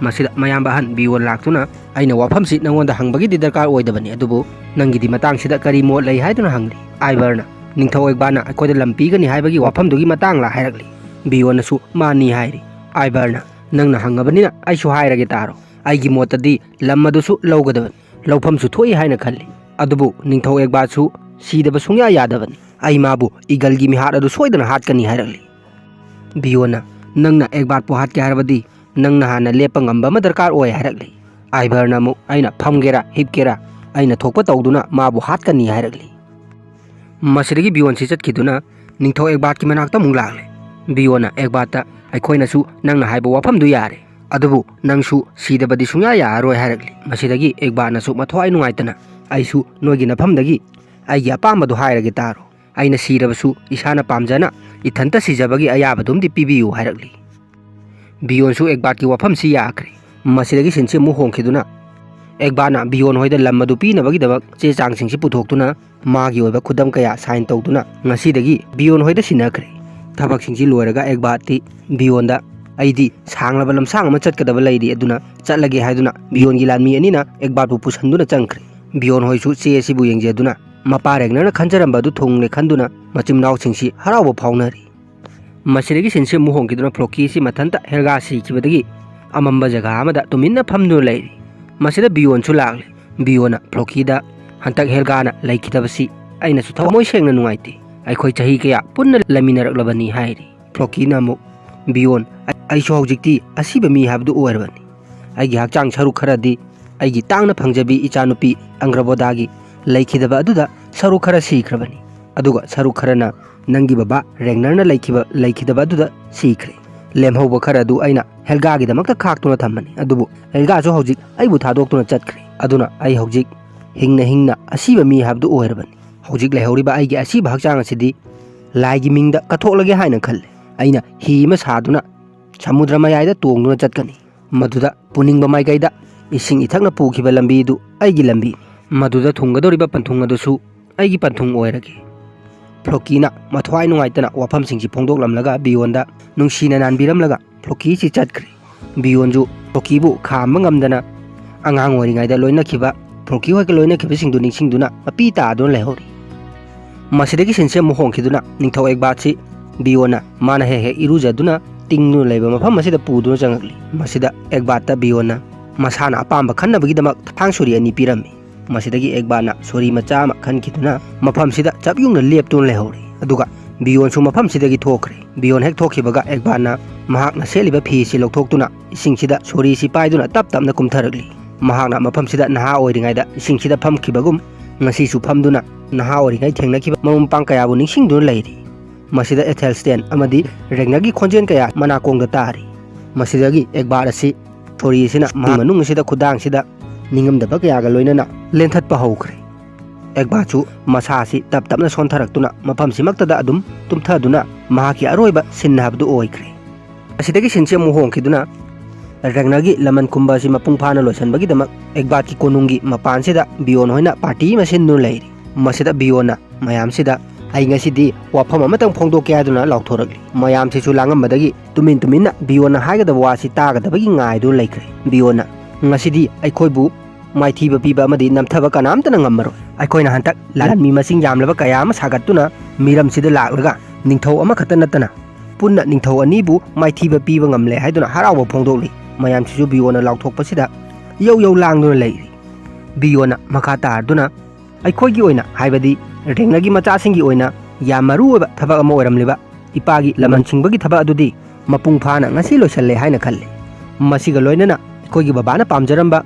ꯃꯁꯤꯗ ꯃꯌꯥꯝꯕ ꯑꯍꯟ ꯕꯤꯌꯣꯟ ꯂꯥꯛꯇꯨꯅ, "ꯑꯩꯅ ꯋꯥꯐꯝꯁꯤ ꯅꯉꯣꯟꯗ ꯍꯪꯕꯒꯤꯗꯤ ꯗꯔꯀꯥꯔ ꯑꯣꯏꯗꯕꯅꯤ, ꯑꯗꯨꯕꯨ ꯅꯪꯒꯤꯗꯤ ꯃꯇꯥꯡꯁꯤꯗ ꯀꯔꯤ ꯃꯣꯠ ꯂꯩ?" ꯍꯥꯏꯗꯨꯅ ꯍꯪꯂꯤ꯫ ꯑꯥꯏꯕꯔꯅ, "ꯅꯤꯡꯊꯧ ꯑꯦꯛꯕꯥꯔꯅ ꯑꯩꯈꯣꯏꯗ ꯂꯝ ꯄꯤꯒꯅꯤ ꯍꯥꯏꯕꯒꯤ ꯋꯥꯐꯝꯗꯨꯒꯤ ꯃꯇꯥꯡꯂꯥ?" ꯍꯥꯏꯔꯛꯂꯤ꯫ ꯕꯤꯌꯣꯟꯅꯁꯨ, "ꯃꯥꯅꯤ" ꯍꯥꯏꯔꯤ꯫ ꯑꯥꯏꯕꯔꯅ, "ꯅꯪꯅ ꯍꯪꯉꯕꯅꯤꯅ ꯑꯩꯁꯨ ꯍꯥꯏꯔꯒꯦ ꯇꯥꯔꯣ꯫ ꯑꯩꯒꯤ ꯃꯣꯠꯇꯗꯤ ꯂꯝ ꯑꯗꯨꯁꯨ ꯂꯧꯒꯗꯕꯅꯤ, ꯂꯧꯐꯝꯁꯨ ꯊꯣꯛꯏ ꯍꯥꯏꯅ ꯈꯜꯂꯤ꯫ ꯑꯗꯨꯕꯨ ꯅꯤꯡꯊꯧ ꯑꯦꯛꯕꯥꯔꯁꯨ ꯁꯤꯗꯕ ꯁꯨꯡꯌꯥ ꯌꯥꯗꯕꯅꯤ꯫ ꯑꯩ ꯃꯥꯕꯨ ꯏꯒꯜꯒꯤ ꯃꯤꯍꯥꯠ ꯑꯗꯨ ꯁꯣꯏꯗꯅ ꯍꯥꯠꯀꯅꯤ" ꯍꯥꯏꯔꯛꯂꯤ꯫ ꯕꯤꯌꯣꯟꯅ, "ꯅꯪꯅ ꯑꯦꯛꯕꯥꯔꯠꯄꯨ ꯍꯥꯠꯀꯦ ꯍꯥꯏꯔꯕꯗꯤ ꯅꯪꯅ ꯍꯥꯟꯅ ꯂꯦꯞꯄ ꯉꯝꯕ ꯑꯃ ꯗꯔꯀꯥꯔ ꯑꯣꯏ" ꯍꯥꯏꯔꯛꯂꯤ꯫ ꯑꯥꯏꯕꯔꯅ ꯑꯃꯨꯛ, "ꯑꯩꯅ ꯐꯝꯒꯦꯔꯥ ꯍꯤꯞꯀꯦꯔꯥ ꯑꯩꯅ ꯊꯣꯛꯄ ꯇꯧꯗꯨꯅ ꯃꯥꯕꯨ ꯍꯥꯠꯀꯅꯤ" ꯍꯥꯏꯔꯛꯂꯤ꯫ ꯃꯁꯤꯗꯒꯤ ꯕꯤꯌꯣꯟꯁꯤ ꯆꯠꯈꯤꯗꯨꯅ ꯅꯤꯡꯊꯧ ꯑꯦꯛꯕꯥꯠꯀꯤ ꯃꯅꯥꯛꯇ ꯑꯃꯨꯛ ꯂꯥꯛꯂꯦ꯫ ꯕꯤꯌꯣꯟꯅ ꯑꯦꯛꯕꯥꯠꯇ, "ꯑꯩꯈꯣꯏꯅꯁꯨ ꯅꯪꯅ ꯍꯥꯏꯕ ꯋꯥꯐꯝꯗꯨ ꯌꯥꯔꯦ, ꯑꯗꯨꯕꯨ ꯅꯪꯁꯨ ꯁꯤꯗꯕꯗꯤ ꯁꯨꯡꯌꯥ ꯌꯥꯔꯔꯣꯏ" ꯍꯥꯏꯔꯛꯂꯤ꯫ ꯃꯁꯤꯗꯒꯤ ꯑꯦꯛꯕꯥꯠꯅꯁꯨ ꯃꯊ꯭ꯋꯥꯏ ꯅꯨꯡꯉꯥꯏꯇꯅ, "ꯑꯩꯁꯨ ꯅꯣꯏꯒꯤ ꯅꯐꯝꯗꯒꯤ ꯑꯩꯒꯤ ꯑꯄꯥꯝꯕꯗꯨ ꯍꯥꯏꯔꯒꯦ ꯇꯥꯔꯣ꯫ ꯑꯩꯅ ꯁꯤꯔꯕꯁꯨ ꯏꯁꯥꯅ ꯄꯥꯝꯖꯅ ꯏꯊꯟꯇ ꯁꯤꯖꯕꯒꯤ ꯑꯌꯥꯕꯗꯨꯝꯗꯤ ꯄꯤꯕꯤꯌꯨ" ꯍꯥꯏꯔꯛꯂꯤ꯫ ꯕꯤꯌꯣꯟꯁꯨ ꯑꯦꯛꯕꯥꯠꯀꯤ ꯋꯥꯐꯝꯁꯤ ꯌꯥꯈ꯭ꯔꯦ꯫ ꯃꯁꯤꯗꯒꯤ ꯁꯤꯟꯁꯤ ꯑꯃꯨꯛ ꯍꯣꯡꯈꯤꯗꯨꯅ ꯑꯦꯛꯕꯥꯠꯅ ꯕꯤꯌꯣꯟ ꯍꯣꯏꯗ ꯂꯝ ꯑꯗꯨ ꯄꯤꯅꯕꯒꯤꯗꯃꯛ ꯆꯦ ꯆꯥꯡꯁꯤꯡꯁꯤ ꯄꯨꯊꯣꯛꯇꯨꯅ ꯃꯥꯒꯤ ꯑꯣꯏꯕ ꯈꯨꯗꯝ ꯀꯌꯥ ꯁꯥꯏꯟ ꯇꯧꯗꯨꯅ ꯉꯁꯤꯗꯒꯤ ꯕꯤꯌꯣꯟ ꯍꯣꯏꯗ ꯁꯤꯟꯅꯈ꯭ꯔꯦ꯫ ꯊꯕꯛꯁꯤꯡꯁꯤ ꯂꯣꯏꯔꯒ ꯑꯦꯛꯕꯥꯠꯇꯤ ꯕꯤꯌꯣꯟꯗ, "ꯑꯩꯗꯤ ꯁꯥꯡꯂꯕ ꯂꯝꯁꯥꯡ ꯑꯃ ꯆꯠꯀꯗꯕ ꯂꯩꯔꯤ, ꯑꯗꯨꯅ ꯆꯠꯂꯒꯦ" ꯍꯥꯏꯗꯨꯅ ꯕꯤꯌꯣꯟꯒꯤ ꯂꯥꯟꯃꯤ ꯑꯅꯤꯅ ꯑꯦꯛꯕꯥꯠꯄꯨ ꯄꯨꯁꯟꯗꯨꯅ ꯆꯪꯈ꯭ꯔꯦ꯫ ꯕꯤꯌꯣꯟ ꯍꯣꯏꯁꯨ ꯆꯦ ꯑꯁꯤꯕꯨ ꯌꯦꯡꯖꯗꯨꯅ ꯃꯄꯥ ꯔꯦꯒꯅꯔꯅ ꯈꯟꯖꯔꯝꯕ ꯑꯗꯨ ꯊꯨꯡꯂꯦ ꯈꯟꯗꯨꯅ ꯃꯆꯤꯟ ꯃꯅꯥꯎꯁꯤꯡꯁꯤ ꯍꯔꯥꯎꯕ ꯐꯥꯎꯅꯔꯤ꯫ ꯃꯁꯤꯗꯒꯤ ꯁꯤꯟꯁꯤ ꯑꯃꯨꯛ ꯍꯣꯡꯈꯤꯗꯨꯅ ꯐ꯭ꯂꯣꯀꯤꯁꯤ ꯃꯊꯟꯇ ꯍꯦꯜꯒꯥ ꯁꯤꯈꯤꯕꯗꯒꯤ ꯑꯃꯝꯕ ꯖꯒꯥ ꯑꯃꯗ ꯇꯨꯃꯤꯟꯅ ꯐꯝꯗꯨꯅ ꯂꯩꯔꯤ꯫ ꯃꯁꯤꯗ ꯕꯤꯌꯣꯟꯁꯨ ꯂꯥꯛꯂꯦ꯫ ꯕꯤꯌꯣꯟꯅ ꯐ꯭ꯂꯣꯀꯤꯗ, "ꯍꯟꯗꯛ ꯍꯦꯜꯒꯥꯅ ꯂꯩꯈꯤꯗꯕꯁꯤ ꯑꯩꯅꯁꯨ ꯊꯃꯣꯏ ꯁꯦꯡꯅ ꯅꯨꯡꯉꯥꯏꯇꯦ꯫ ꯑꯩꯈꯣꯏ ꯆꯍꯤ ꯀꯌꯥ ꯄꯨꯟꯅ ꯂꯩꯃꯤꯟꯅꯔꯛꯂꯕꯅꯤ" ꯍꯥꯏꯔꯤ꯫ ꯐ꯭ꯂꯣꯀꯤꯅ ꯑꯃꯨꯛ, "ꯕꯤꯌꯣꯟ, ꯑꯩ-, ꯑꯩꯁꯨ ꯍꯧꯖꯤꯛꯇꯤ ꯑꯁꯤꯕ ꯃꯤ ꯍꯥꯏꯕꯗꯨ ꯑꯣꯏꯔꯕꯅꯤ꯫ ꯑꯩꯒꯤ ꯍꯛꯆꯥꯡ ꯁꯔꯨꯛ ꯈꯔꯗꯤ ꯑꯩꯒꯤ ꯇꯥꯡꯅ ꯐꯪꯖꯕꯤ ꯏꯆꯥꯅꯨꯄꯤ ꯑꯪꯒ꯭ꯔꯕꯣꯗꯥꯒꯤ ꯂꯩꯈꯤꯗꯕ ꯑꯗꯨꯗ ꯁꯔꯨꯛ ꯈꯔ ꯁꯤꯈ꯭ꯔꯕꯅꯤ, ꯑꯗꯨꯒ ꯁꯔꯨꯛ ꯈꯔꯅ ꯅꯪꯒꯤ ꯕꯕꯥ ꯔꯦꯒꯅꯔꯅ ꯂꯩꯈꯤꯕ, ꯂꯩꯈꯤꯗꯕ ꯑꯗꯨꯗ ꯁꯤꯈ꯭ꯔꯦ꯫ ꯂꯦꯝꯍꯧꯕ ꯈꯔ ꯑꯗꯨ ꯑꯩꯅ ꯍꯦꯜꯒꯥꯒꯤꯗꯃꯛꯇ ꯈꯥꯛꯇꯨꯅ ꯊꯝꯕꯅꯤ, ꯑꯗꯨꯕꯨ ꯍꯦꯜꯒꯥꯁꯨ ꯍꯧꯖꯤꯛ ꯑꯩꯕꯨ ꯊꯥꯗꯣꯛꯇꯨꯅ ꯆꯠꯈ꯭ꯔꯦ꯫ ꯑꯗꯨꯅ ꯑꯩ ꯍꯧꯖꯤꯛ ꯍꯤꯡꯅ ꯍꯤꯡꯅ ꯑꯁꯤꯕ ꯃꯤ ꯍꯥꯏꯕꯗꯨ ꯑꯣꯏꯔꯕꯅꯤ꯫ ꯍꯧꯖꯤꯛ ꯂꯩꯍꯧꯔꯤꯕ ꯑꯩꯒꯤ ꯑꯁꯤꯕ ꯍꯛꯆꯥꯡ ꯑꯁꯤꯗꯤ ꯂꯥꯏꯒꯤ ꯃꯤꯡꯗ ꯀꯠꯊꯣꯛꯂꯒꯦ ꯍꯥꯏꯅ ꯈꯜꯂꯦ꯫ ꯑꯩꯅ ꯍꯤ ꯑꯃ ꯁꯥꯗꯨꯅ ꯁꯃꯨꯗ꯭ꯔ ꯃꯌꯥꯏꯗ ꯇꯣꯡꯗꯨꯅ ꯆꯠꯀꯅꯤ꯫ ꯃꯗꯨꯗ ꯄꯨꯅꯤꯡꯕ ꯃꯥꯏꯀꯩꯗ ꯏꯁꯤꯡ ꯏꯊꯛꯅ ꯄꯨꯈꯤꯕ ꯂꯝꯕꯤꯗꯨ ꯑꯩꯒꯤ ꯂꯝꯕꯤ꯫ ꯃꯗꯨꯗ ꯊꯨꯡꯒꯗꯧꯔꯤꯕ ꯄꯟꯊꯨꯡ ꯑꯗꯨꯁꯨ ꯑꯩꯒꯤ ꯄꯟꯊꯨꯡ ꯑꯣꯏꯔꯒꯦ꯫" ꯐ꯭ꯂꯣꯀꯤꯅ ꯃꯊ꯭ꯋꯥꯏ ꯅꯨꯡꯉꯥꯏꯇꯅ ꯋꯥꯐꯝꯁꯤꯡꯁꯤ ꯐꯣꯡꯗꯣꯛꯂꯝꯂꯒ ꯕꯤꯌꯣꯟꯗ ꯅꯨꯡꯁꯤꯅ ꯅꯥꯟꯕꯤꯔꯝꯂꯒ ꯐ꯭ꯂꯣꯀꯤꯁꯤ ꯆꯠꯈ꯭ꯔꯦ꯫ ꯕꯤꯌꯣꯟꯁꯨ ꯐ꯭ꯂꯣꯀꯤꯕꯨ ꯈꯥꯝꯕ ꯉꯝꯗꯅ ꯑꯉꯥꯡ ꯑꯣꯏꯔꯤꯉꯩꯗ ꯂꯣꯏꯅꯈꯤꯕ, ꯐ꯭ꯂꯣꯀꯤ ꯍꯣꯏꯒ ꯂꯣꯏꯅꯈꯤꯕꯁꯤꯡꯗꯨ ꯅꯤꯡꯁꯤꯡꯗꯨꯅ ꯃꯄꯤ ꯇꯥꯗꯨꯅ ꯂꯩꯍꯧꯔꯤ꯫ ꯃꯁꯤꯗꯒꯤ ꯁꯤꯟꯁꯤ ꯑꯃꯨꯛ ꯍꯣꯡꯈꯤꯗꯨꯅ ꯅꯤꯡꯊꯧ ꯑꯦꯛꯕꯥꯠꯁꯤ ꯕꯤꯌꯣꯟꯅ ꯃꯥꯅ ꯍꯦꯛ ꯍꯦꯛ ꯏꯔꯨꯖꯗꯨꯅ ꯇꯤꯡꯗꯨꯅ ꯂꯩꯕ ꯃꯐꯝ ꯑꯁꯤꯗ ꯄꯨꯗꯨꯅ ꯆꯪꯉꯛꯂꯤ꯫ ꯃꯁꯤꯗ ꯑꯦꯛꯕꯥꯠꯇ ꯕꯤꯌꯣꯟꯅ ꯃꯁꯥꯅ ꯑꯄꯥꯝꯕ ꯈꯟꯅꯕꯒꯤꯗꯃꯛ ꯊꯥꯡ ꯁꯣꯔꯤ ꯑꯅꯤ ꯄꯤꯔꯝꯃꯤ꯫ ꯃꯁꯤꯗꯒꯤ ꯑꯦꯛꯕꯥꯠꯅ ꯁꯣꯔꯤ ꯃꯆꯥ ꯑꯃ ꯈꯟꯈꯤꯗꯨꯅ ꯃꯐꯝꯁꯤꯗ ꯆꯞ ꯌꯨꯡꯅ ꯂꯦꯞꯇꯨꯅ ꯂꯩꯍꯧꯔꯤ꯫ ꯑꯗꯨꯒ ꯕꯤꯌꯣꯟꯁꯨ ꯃꯐꯝꯁꯤꯗꯒꯤ ꯊꯣꯛꯈ꯭ꯔꯦ꯫ ꯕꯤꯌꯣꯟ ꯍꯦꯛ ꯊꯣꯛꯈꯤꯕꯒ ꯑꯦꯛꯕꯥꯠꯅ ꯃꯍꯥꯛꯅ ꯁꯦꯠꯂꯤꯕ ꯐꯤ ꯑꯁꯤ ꯂꯧꯊꯣꯛꯇꯨꯅ ꯏꯁꯤꯡꯁꯤꯗ ꯁꯣꯔꯤꯁꯤ ꯄꯥꯏꯗꯨꯅ ꯇꯞ ꯇꯞꯅ ꯀꯨꯝꯊꯔꯛꯂꯤ꯫ ꯃꯍꯥꯛꯅ ꯃꯐꯝꯁꯤꯗ ꯅꯍꯥ ꯑꯣꯏꯔꯤꯉꯩꯗ ꯏꯁꯤꯡꯁꯤꯗ ꯐꯝꯈꯤꯕꯒꯨꯝ ꯉꯁꯤꯁꯨ ꯐꯝꯗꯨꯅ ꯅꯍꯥ ꯑꯣꯏꯔꯤꯉꯩ ꯊꯦꯡꯅꯈꯤꯕ ꯃꯔꯨꯞ ꯃꯄꯥꯡ ꯀꯌꯥꯕꯨ ꯅꯤꯡꯁꯤꯡꯗꯨꯅ ꯂꯩꯔꯤ꯫ ꯃꯁꯤꯗ ꯑꯦꯊꯦꯜꯁꯇꯦꯟ ꯑꯃꯗꯤ ꯔꯦꯒꯅꯔꯒꯤ ꯈꯣꯟꯖꯦꯜ ꯀꯌꯥ ꯃꯅꯥꯀꯣꯡꯗ ꯇꯥꯔꯤ꯫ ꯃꯁꯤꯗꯒꯤ ꯑꯦꯛꯕꯥꯔ ꯑꯁꯤ ꯁꯣꯔꯤ ꯑꯁꯤꯅ ꯃꯍꯥꯛ ꯃꯅꯨꯡ ꯑꯁꯤꯗ ꯈꯨꯗꯥꯡꯁꯤꯗ ꯅꯤꯡꯉꯝꯗꯕ ꯀꯌꯥꯒ ꯂꯣꯏꯅꯅ ꯂꯦꯟꯊꯠꯄ ꯍꯧꯈ꯭ꯔꯦ꯫ ꯑꯦꯛꯕꯥꯔꯁꯨ ꯃꯁꯥ ꯑꯁꯤ ꯇꯞ ꯇꯞꯅ ꯁꯣꯟꯊꯔꯛꯇꯨꯅ ꯃꯐꯝꯁꯤꯃꯛꯇꯗ ꯑꯗꯨꯝ ꯇꯨꯝꯊꯗꯨꯅ ꯃꯍꯥꯛꯀꯤ ꯑꯔꯣꯏꯕ ꯁꯤꯟ ꯍꯥꯏꯕꯗꯨ ꯑꯣꯏꯈ꯭ꯔꯦ꯫ ꯑꯁꯤꯗꯒꯤ ꯁꯤꯟꯁꯤ ꯑꯃꯨꯛ ꯍꯣꯡꯈꯤꯗꯨꯅ ꯔꯦꯒꯅꯔꯒꯤ ꯂꯃꯟ ꯈꯨꯝꯕ ꯑꯁꯤ ꯃꯄꯨꯡ ꯐꯥꯅ ꯂꯣꯏꯁꯤꯟꯕꯒꯤꯗꯃꯛ ꯑꯦꯛꯕꯥꯔꯒꯤ ꯀꯣꯅꯨꯡꯒꯤ ꯃꯄꯥꯟꯁꯤꯗ ꯕꯤꯌꯣꯟ ꯍꯣꯏꯅ ꯄꯥꯔꯇꯤ ꯑꯃ ꯁꯤꯟꯗꯨꯅ ꯂꯩꯔꯤ꯫ ꯃꯁꯤꯗ ꯕꯤꯌꯣꯟꯅ ꯃꯌꯥꯝꯁꯤꯗ "ꯑꯩ ꯉꯁꯤꯗꯤ ꯋꯥꯐꯝ ꯑꯃꯇꯪ ꯐꯣꯡꯗꯣꯛꯀꯦ" ꯍꯥꯏꯗꯨꯅ ꯂꯥꯎꯊꯣꯔꯛꯂꯤ꯫ ꯃꯌꯥꯝꯁꯤꯁꯨ ꯂꯥꯡꯉꯝꯕꯗꯒꯤ ꯇꯨꯃꯤꯟ ꯇꯨꯃꯤꯟꯅ ꯕꯤꯌꯣꯟꯅ ꯍꯥꯏꯒꯗꯕ ꯋꯥꯁꯤ ꯇꯥꯒꯗꯕꯒꯤ ꯉꯥꯏꯗꯨꯅ ꯂꯩꯈ꯭ꯔꯦ꯫ ꯕꯤꯌꯣꯟꯅ, "ꯉꯁꯤꯗꯤ ꯑꯩꯈꯣꯏꯕꯨ ꯃꯥꯏꯊꯤꯕ ꯄꯤꯕ ꯑꯃꯗꯤ ꯅꯝꯊꯕ ꯀꯅꯥꯝꯇꯅ ꯉꯝꯃꯔꯣꯏ꯫ ꯑꯩꯈꯣꯏꯅ ꯍꯟꯗꯛ ꯂꯥꯟꯃꯤ ꯃꯁꯤꯡ ꯌꯥꯝꯂꯕ ꯀꯌꯥ ꯑꯃ ꯁꯥꯒꯠꯇꯨꯅ ꯃꯤꯔꯝꯁꯤꯗ ꯂꯥꯛꯂꯒ ꯅꯤꯡꯊꯧ ꯑꯃꯈꯛꯇ ꯅꯠꯇꯅ ꯄꯨꯟꯅ ꯅꯤꯡꯊꯧ ꯑꯅꯤꯕꯨ ꯃꯥꯏꯊꯤꯕ ꯄꯤꯕ ꯉꯝꯂꯦ" ꯍꯥꯏꯗꯨꯅ ꯍꯔꯥꯎꯕ ꯐꯣꯡꯗꯣꯛꯂꯤ꯫ ꯃꯌꯥꯝꯁꯤꯁꯨ ꯕꯤꯌꯣꯟꯅ ꯂꯥꯎꯊꯣꯛꯄꯁꯤꯗ ꯌꯧ ꯌꯧ ꯂꯥꯡꯗꯨꯅ ꯂꯩꯔꯤ꯫ ꯕꯤꯌꯣꯟꯅ ꯃꯈꯥ ꯇꯥꯔꯗꯨꯅ, "ꯑꯩꯈꯣꯏꯒꯤ ꯑꯣꯏꯅ, ꯍꯥꯏꯕꯗꯤ ꯔꯦꯒꯅꯔꯒꯤ ꯃꯆꯥꯁꯤꯡꯒꯤ ꯑꯣꯏꯅ ꯌꯥꯝ ꯃꯔꯨ ꯑꯣꯏꯕ ꯊꯕꯛ ꯑꯃ ꯑꯣꯏꯔꯝꯂꯤꯕ ꯏꯄꯥꯒꯤ ꯂꯃꯟ ꯁꯤꯡꯕꯒꯤ ꯊꯕꯛ ꯑꯗꯨꯗꯤ ꯃꯄꯨꯡ ꯐꯥꯅ ꯉꯁꯤ ꯂꯣꯏꯁꯤꯜꯂꯦ ꯍꯥꯏꯅ ꯈꯜꯂꯤ꯫ ꯃꯁꯤꯒ ꯂꯣꯏꯅꯅ ꯑꯩꯈꯣꯏꯒꯤ ꯕꯕꯥꯅ ꯄꯥꯝꯖꯔꯝꯕ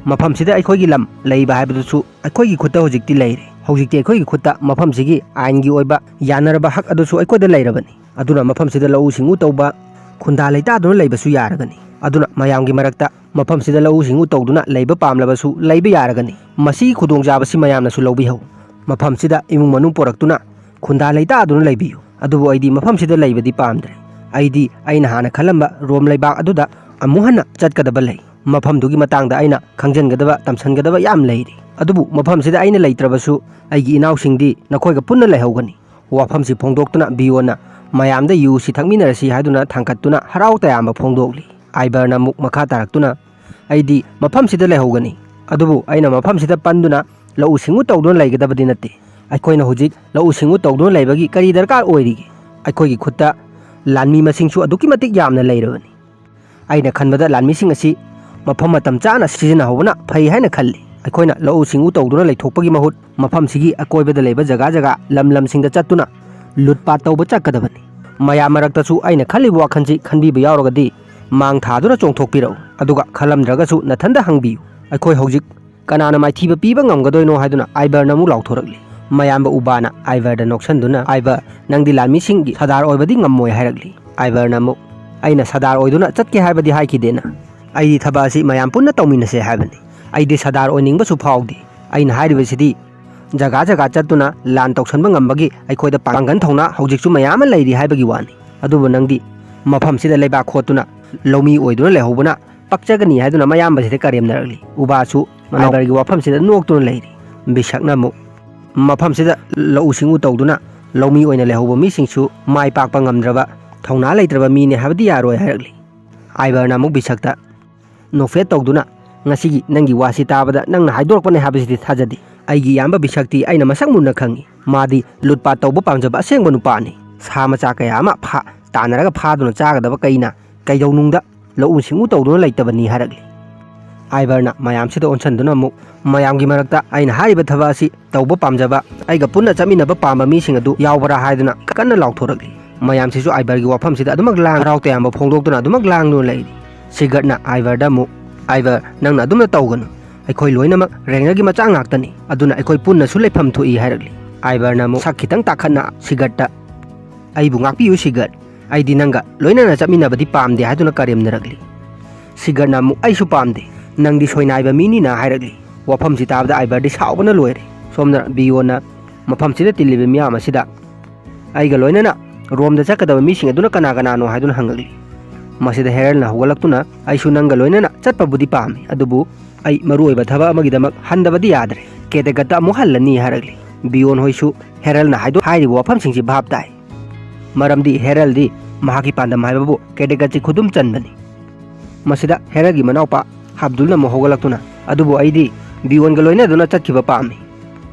ꯃꯐꯝꯁꯤꯗ ꯑꯩꯈꯣꯏꯒꯤ ꯂꯝ ꯂꯩꯕ ꯍꯥꯏꯕꯗꯨꯁꯨ ꯑꯩꯈꯣꯏꯒꯤ ꯈꯨꯠꯇ ꯍꯧꯖꯤꯛꯇꯤ ꯂꯩꯔꯦ꯫ ꯍꯧꯖꯤꯛꯇꯤ ꯑꯩꯈꯣꯏꯒꯤ ꯈꯨꯠꯇ ꯃꯐꯝꯁꯤꯒꯤ ꯑꯥꯏꯟꯒꯤ ꯑꯣꯏꯕ ꯌꯥꯅꯔꯕ ꯍꯛ ꯑꯗꯨꯁꯨ ꯑꯩꯈꯣꯏꯗ ꯂꯩꯔꯕꯅꯤ꯫ ꯑꯗꯨꯅ ꯃꯐꯝꯁꯤꯗ ꯂꯧꯎ ꯁꯤꯡꯎ ꯇꯧꯕ, ꯈꯨꯟꯗꯥ ꯂꯩꯇꯥꯗꯨꯅ ꯂꯩꯕꯁꯨ ꯌꯥꯔꯒꯅꯤ꯫ ꯑꯗꯨꯅ ꯃꯌꯥꯝꯒꯤ ꯃꯔꯛꯇ ꯃꯐꯝꯁꯤꯗ ꯂꯧꯎ ꯁꯤꯡꯎ ꯇꯧꯗꯨꯅ ꯂꯩꯕ ꯄꯥꯝꯂꯕꯁꯨ ꯂꯩꯕ ꯌꯥꯔꯒꯅꯤ꯫ ꯃꯁꯤꯒꯤ ꯈꯨꯗꯣꯡꯆꯥꯕꯁꯤ ꯃꯌꯥꯝꯅꯁꯨ ꯂꯧꯕꯤꯍꯧ꯫ ꯃꯐꯝꯁꯤꯗ ꯏꯃꯨꯡ ꯃꯅꯨꯡ ꯄꯨꯔꯛꯇꯨꯅ ꯈꯨꯟꯗꯥ ꯂꯩꯇꯥꯗꯨꯅ ꯂꯩꯕꯤꯌꯨ꯫ ꯑꯗꯨꯕꯨ ꯑꯩꯗꯤ ꯃꯐꯝꯁꯤꯗ ꯂꯩꯕꯗꯤ ꯄꯥꯝꯗ꯭ꯔꯦ꯫ ꯑꯩꯗꯤ ꯑꯩꯅ ꯍꯥꯟꯅ ꯈꯜꯂꯝꯕ ꯔꯣꯝ ꯂꯩꯕꯥꯛ ꯑꯗꯨꯗ ꯑꯃꯨꯛ ꯍꯟꯅ ꯆꯠꯀꯗꯕ ꯂꯩ꯫ ꯃꯐꯝꯗꯨꯒꯤ ꯃꯇꯥꯡꯗ ꯑꯩꯅ ꯈꯪꯖꯤꯟꯒꯗꯕ, ꯇꯝꯁꯤꯟꯒꯗꯕ ꯌꯥꯝ ꯂꯩꯔꯤ꯫ ꯑꯗꯨꯕꯨ ꯃꯐꯝꯁꯤꯗ ꯑꯩꯅ ꯂꯩꯇ꯭ꯔꯕꯁꯨ ꯑꯩꯒꯤ ꯏꯅꯥꯎꯁꯤꯡꯗꯤ ꯅꯈꯣꯏꯒ ꯄꯨꯟꯅ ꯂꯩꯍꯧꯒꯅꯤ꯫" ꯋꯥꯐꯝꯁꯤ ꯐꯣꯡꯗꯣꯛꯇꯨꯅ ꯕꯤꯌꯣꯟꯅ ꯃꯌꯥꯝꯗ "ꯌꯨ ꯁꯤ ꯊꯛꯃꯤꯟꯅꯔꯁꯤ" ꯍꯥꯏꯗꯨꯅ ꯊꯥꯡꯒꯠꯇꯨꯅ ꯍꯔꯥꯎ ꯇꯌꯥꯝꯕ ꯐꯣꯡꯗꯣꯛꯂꯤ꯫ ꯑꯥꯏꯕꯔꯅ ꯑꯃꯨꯛ ꯃꯈꯥ ꯇꯥꯔꯛꯇꯨꯅ, "ꯑꯩꯗꯤ ꯃꯐꯝꯁꯤꯗ ꯂꯩꯍꯧꯒꯅꯤ, ꯑꯗꯨꯕꯨ ꯑꯩꯅ ꯃꯐꯝꯁꯤꯗ ꯄꯟꯗꯨꯅ ꯂꯧꯎ ꯁꯤꯡꯎ ꯇꯧꯗꯨꯅ ꯂꯩꯒꯗꯕꯗꯤ ꯅꯠꯇꯦ꯫ ꯑꯩꯈꯣꯏꯅ ꯍꯧꯖꯤꯛ ꯂꯧꯎ ꯁꯤꯡꯎ ꯇꯧꯗꯨꯅ ꯂꯩꯕꯒꯤ ꯀꯔꯤ ꯗꯔꯀꯥꯔ ꯑꯣꯏꯔꯤꯒꯦ? ꯑꯩꯈꯣꯏꯒꯤ ꯈꯨꯠꯇ ꯂꯥꯟꯃꯤ ꯃꯁꯤꯡꯁꯨ ꯑꯗꯨꯛꯀꯤ ꯃꯇꯤꯛ ꯌꯥꯝꯅ ꯂꯩꯔꯕꯅꯤ꯫ ꯑꯩꯅ ꯈꯟꯕꯗ ꯂꯥꯟꯃꯤꯁꯤꯡ ꯑꯁꯤ ꯃꯐꯝ ꯃꯇꯝ ꯆꯥꯅ ꯁꯤꯖꯤꯟꯅꯍꯧꯕꯅ ꯐꯩ ꯍꯥꯏꯅ ꯈꯜꯂꯤ꯫ ꯑꯩꯈꯣꯏꯅ ꯂꯧꯎ ꯁꯤꯡꯎ ꯇꯧꯗꯨꯅ ꯂꯩꯊꯣꯛꯄꯒꯤ ꯃꯍꯨꯠ ꯃꯐꯝꯁꯤꯒꯤ ꯑꯀꯣꯏꯕꯗ ꯂꯩꯕ ꯖꯒꯥ ꯖꯒꯥ, ꯂꯝ ꯂꯝꯁꯤꯡꯗ ꯆꯠꯇꯨꯅ ꯂꯨꯠꯄꯥꯠ ꯇꯧꯕ ꯆꯠꯀꯗꯕꯅꯤ꯫ ꯃꯌꯥꯝ ꯃꯔꯛꯇꯁꯨ ꯑꯩꯅ ꯈꯜꯂꯤꯕ ꯋꯥꯈꯜꯁꯤ ꯈꯟꯕꯤꯕ ꯌꯥꯎꯔꯒꯗꯤ ꯃꯥꯡ ꯊꯥꯗꯨꯅ ꯆꯣꯡꯊꯣꯛꯄꯤꯔꯛꯎ꯫ ꯑꯗꯨꯒ ꯈꯜꯂꯝꯗ꯭ꯔꯒꯁꯨ ꯅꯊꯟꯗ ꯍꯪꯕꯤꯌꯨ꯫ ꯑꯩꯈꯣꯏ ꯍꯧꯖꯤꯛ ꯀꯅꯥꯅ ꯃꯥꯏꯊꯤꯕ ꯄꯤꯕ ꯉꯝꯒꯗꯣꯏꯅꯣ ꯍꯥꯏꯗꯨꯅ ꯑꯥꯏꯕꯔꯅ ꯑꯃꯨꯛ ꯂꯥꯎꯊꯣꯔꯛꯂꯤ꯫ ꯃꯌꯥꯝꯕ ꯎꯕꯥꯅ ꯑꯥꯏꯕꯔꯗ ꯅꯣꯛꯁꯟꯗꯨꯅ, "ꯑꯥꯏꯕꯔ, ꯅꯪꯗꯤ ꯂꯥꯟꯃꯤꯁꯤꯡꯒꯤ ꯁꯔꯗꯥꯔ ꯑꯣꯏꯕꯗꯤ ꯉꯝꯃꯣꯏ" ꯍꯥꯏꯔꯛꯂꯤ꯫ ꯑꯥꯏꯕꯔꯅ ꯑꯃꯨꯛ, "ꯑꯩꯅ ꯁꯔꯗꯥꯔ ꯑꯣꯏꯗꯨꯅ ꯆꯠꯀꯦ ꯍꯥꯏꯕꯗꯤ ꯍꯥꯏꯈꯤꯗꯦꯅ꯫ ꯑꯩꯗꯤ ꯊꯕꯛ ꯑꯁꯤ ꯃꯌꯥꯝ ꯄꯨꯟꯅ ꯇꯧꯃꯤꯟꯅꯁꯦ ꯍꯥꯏꯕꯅꯤ꯫ ꯑꯩꯗꯤ ꯁꯔꯗꯥꯔ ꯑꯣꯏꯅꯤꯡꯕꯁꯨ ꯐꯥꯎꯗꯦ꯫ ꯑꯩꯅ ꯍꯥꯏꯔꯤꯕꯁꯤꯗꯤ ꯖꯒꯥ ꯖꯒꯥ ꯆꯠꯇꯨꯅ ꯂꯥꯟ ꯇꯧꯁꯟꯕ ꯉꯝꯕꯒꯤ ꯑꯩꯈꯣꯏꯗ ꯄꯥꯡꯒꯜ ꯊꯧꯅꯥ ꯍꯧꯖꯤꯛꯁꯨ ꯃꯌꯥꯝ ꯑꯃ ꯂꯩꯔꯤ ꯍꯥꯏꯕꯒꯤ ꯋꯥꯅꯤ꯫ ꯑꯗꯨꯕꯨ ꯅꯪꯗꯤ ꯃꯐꯝꯁꯤꯗ ꯂꯩꯕꯥꯛ ꯈꯣꯠꯇꯨꯅ ꯂꯧꯃꯤ ꯑꯣꯏꯗꯨꯅ ꯂꯩꯍꯧꯕꯅ ꯄꯛꯆꯒꯅꯤ" ꯍꯥꯏꯗꯨꯅ ꯃꯌꯥꯝꯕꯁꯤꯗ ꯀꯔꯦꯝꯅꯔꯛꯂꯤ꯫ ꯎꯕꯥꯁꯨ ꯃꯅꯥꯎꯕꯔꯒꯤ ꯋꯥꯐꯝꯁꯤꯗ ꯅꯣꯛꯇꯨꯅ ꯂꯩꯔꯤ꯫ ꯕꯤꯁꯛꯅ ꯑꯃꯨꯛ, "ꯃꯐꯝꯁꯤꯗ ꯂꯧꯎ ꯁꯤꯡꯎ ꯇꯧꯗꯨꯅ ꯂꯧꯃꯤ ꯑꯣꯏꯅ ꯂꯩꯍꯧꯕ ꯃꯤꯁꯤꯡꯁꯨ ꯃꯥꯏ ꯄꯥꯛꯄ ꯉꯝꯗ꯭ꯔꯕ, ꯊꯧꯅꯥ ꯂꯩꯇ꯭ꯔꯕ ꯃꯤꯅꯤ ꯍꯥꯏꯕꯗꯤ ꯌꯥꯔꯣꯏ" ꯍꯥꯏꯔꯛꯂꯤ꯫ ꯑꯥꯏꯕꯔꯅ ꯑꯃꯨꯛ ꯕꯤꯁꯛꯇ ꯅꯣꯛꯐꯦꯠ ꯇꯧꯗꯨꯅ, "ꯉꯁꯤꯒꯤ ꯅꯪꯒꯤ ꯋꯥꯁꯤ ꯇꯥꯕꯗ ꯅꯪꯅ ꯍꯥꯏꯗꯣꯔꯛꯄꯅꯦ ꯍꯥꯏꯕꯁꯤꯗꯤ ꯊꯥꯖꯗꯦ꯫ ꯑꯩꯒꯤ ꯏꯌꯥꯝꯕ ꯕꯤꯁꯛꯇꯤ ꯑꯩꯅ ꯃꯁꯛ ꯃꯨꯟꯅ ꯈꯪꯏ꯫ ꯃꯥꯗꯤ ꯂꯨꯠꯄꯥꯠ ꯇꯧꯕ ꯄꯥꯝꯖꯕ ꯑꯁꯦꯡꯕ ꯅꯨꯄꯥꯅꯤ꯫ ꯁꯥ ꯃꯆꯥ ꯀꯌꯥ ꯑꯃ ꯐꯥ, ꯇꯥꯟꯅꯔꯒ ꯐꯥꯗꯨꯅ ꯆꯥꯒꯗꯕ ꯀꯩꯅ ꯀꯩꯗꯧꯅꯨꯡꯗ ꯂꯧꯎ ꯁꯤꯡꯎ ꯇꯧꯗꯨꯅ ꯂꯩꯇꯕꯅꯤ" ꯍꯥꯏꯔꯛꯂꯤ꯫ ꯑꯥꯏꯕꯔꯅ ꯃꯌꯥꯝꯁꯤꯗ ꯑꯣꯟꯁꯟꯗꯨꯅ ꯑꯃꯨꯛ ꯃꯌꯥꯝꯒꯤ ꯃꯔꯛꯇ ꯑꯩꯅ ꯍꯥꯏꯔꯤꯕ ꯊꯕꯛ ꯑꯁꯤ ꯇꯧꯕ ꯄꯥꯝꯖꯕ, ꯑꯩꯒ ꯄꯨꯟꯅ ꯆꯠꯃꯤꯟꯅꯕ ꯄꯥꯝꯕ ꯃꯤꯁꯤꯡ ꯑꯗꯨ ꯌꯥꯎꯕ꯭ꯔꯥ ꯍꯥꯏꯗꯨꯅ ꯀꯟꯅ ꯂꯥꯎꯊꯣꯔꯛꯂꯤ꯫ ꯃꯌꯥꯝꯁꯤꯁꯨ ꯑꯥꯏꯕꯔꯒꯤ ꯋꯥꯐꯝꯁꯤꯗ ꯑꯗꯨꯃꯛ ꯂꯥꯡ ꯍꯔꯥꯎ ꯇꯌꯥꯝꯕ ꯐꯣꯡꯗꯣꯛꯇꯨꯅ ꯑꯗꯨꯃꯛ ꯂꯥꯡꯗꯨꯅ ꯂꯩꯔꯤ꯫ ꯁꯤꯒꯔꯠꯅ ꯑꯥꯏꯕꯔꯗ ꯑꯃꯨꯛ, "ꯑꯥꯏꯕꯔ, ꯅꯪꯅ ꯑꯗꯨꯝꯅ ꯇꯧꯒꯅꯨ꯫ ꯑꯩꯈꯣꯏ ꯂꯣꯏꯅꯃꯛ ꯔꯦꯡꯅꯔꯒꯤ ꯃꯆꯥ ꯉꯥꯛꯇꯅꯤ꯫ ꯑꯗꯨꯅ ꯑꯩꯈꯣꯏ ꯄꯨꯟꯅꯁꯨ ꯂꯩꯐꯝ ꯊꯣꯛꯏ" ꯍꯥꯏꯔꯛꯂꯤ꯫ ꯑꯥꯏꯕꯔꯅ ꯑꯃꯨꯛ ꯁꯛ ꯈꯤꯇꯪ ꯇꯥꯈꯠꯅ ꯁꯤꯒꯔꯠꯇ, "ꯑꯩꯕꯨ ꯉꯥꯛꯄꯤꯌꯨ ꯁꯤꯒꯔꯠ꯫ ꯑꯩꯗꯤ ꯅꯪꯒ ꯂꯣꯏꯅꯅ ꯆꯠꯃꯤꯟꯅꯕꯗꯤ ꯄꯥꯝꯗꯦ" ꯍꯥꯏꯗꯨꯅ ꯀꯔꯦꯝꯅꯔꯛꯂꯤ꯫ ꯁꯤꯒꯔꯠꯅ ꯑꯃꯨꯛ, "ꯑꯩꯁꯨ ꯄꯥꯝꯗꯦ꯫ ꯅꯪꯗꯤ ꯁꯣꯏꯅꯥꯏꯕ ꯃꯤꯅꯤꯅ" ꯍꯥꯏꯔꯛꯂꯤ꯫ ꯋꯥꯐꯝꯁꯤ ꯇꯥꯕꯗ ꯑꯥꯏꯕꯔꯗꯤ ꯁꯥꯎꯕꯅ ꯂꯣꯏꯔꯦ꯫ ꯁꯣꯝꯗ ꯕꯤꯌꯣꯟꯅ ꯃꯐꯝꯁꯤꯗ ꯇꯤꯜꯂꯤꯕ ꯃꯤꯌꯥꯝ ꯑꯁꯤꯗ, "ꯑꯩꯒ ꯂꯣꯏꯅꯅ ꯔꯣꯝꯗ ꯆꯠꯀꯗꯕ ꯃꯤꯁꯤꯡ ꯑꯗꯨꯅ ꯀꯅꯥ ꯀꯅꯥꯅꯣ?" ꯍꯥꯏꯗꯨꯅ ꯍꯪꯉꯛꯂꯤ꯫ ꯃꯁꯤꯗ ꯍꯦꯔꯜꯅ ꯍꯧꯒꯠꯂꯛꯇꯨꯅ, "ꯑꯩꯁꯨ ꯅꯪꯒ ꯂꯣꯏꯅꯅ ꯆꯠꯄꯕꯨꯗꯤ ꯄꯥꯝꯃꯤ, ꯑꯗꯨꯕꯨ ꯑꯩ ꯃꯔꯨꯑꯣꯏꯕ ꯊꯕꯛ ꯑꯃꯒꯤꯗꯃꯛ ꯍꯟꯗꯕꯗꯤ ꯌꯥꯗ꯭ꯔꯦ꯫ ꯀꯦꯇꯦꯒꯠꯇ ꯑꯃꯨꯛ ꯍꯜꯂꯅꯤ" ꯍꯥꯏꯔꯛꯂꯤ꯫ ꯕꯤꯌꯣꯟ ꯍꯣꯏꯁꯨ ꯍꯦꯔꯜꯅ ꯍꯥꯏꯗꯣ-, ꯍꯥꯏꯔꯤꯕ ꯋꯥꯐꯝꯁꯤꯡꯁꯤ ꯚꯥꯞ ꯇꯥꯏ꯫ ꯃꯔꯝꯗꯤ ꯍꯦꯔꯜꯗꯤ ꯃꯍꯥꯛꯀꯤ ꯄꯥꯟꯗꯝ ꯍꯥꯏꯕꯕꯨ ꯀꯦꯇꯦꯒꯠꯁꯤ ꯈꯨꯗꯨꯝ ꯆꯟꯕꯅꯤ꯫ ꯃꯁꯤꯗ ꯍꯦꯔꯜꯒꯤ ꯃꯅꯥꯎꯄꯥ ꯍꯥꯕꯗꯨꯜꯅ ꯑꯃꯨꯛ ꯍꯧꯒꯠꯂꯛꯇꯨꯅ, "ꯑꯗꯨꯕꯨ ꯑꯩꯗꯤ ꯕꯤꯌꯣꯟꯒ ꯂꯣꯏꯅꯗꯨꯅ ꯆꯠꯈꯤꯕ ꯄꯥꯝꯃꯤ꯫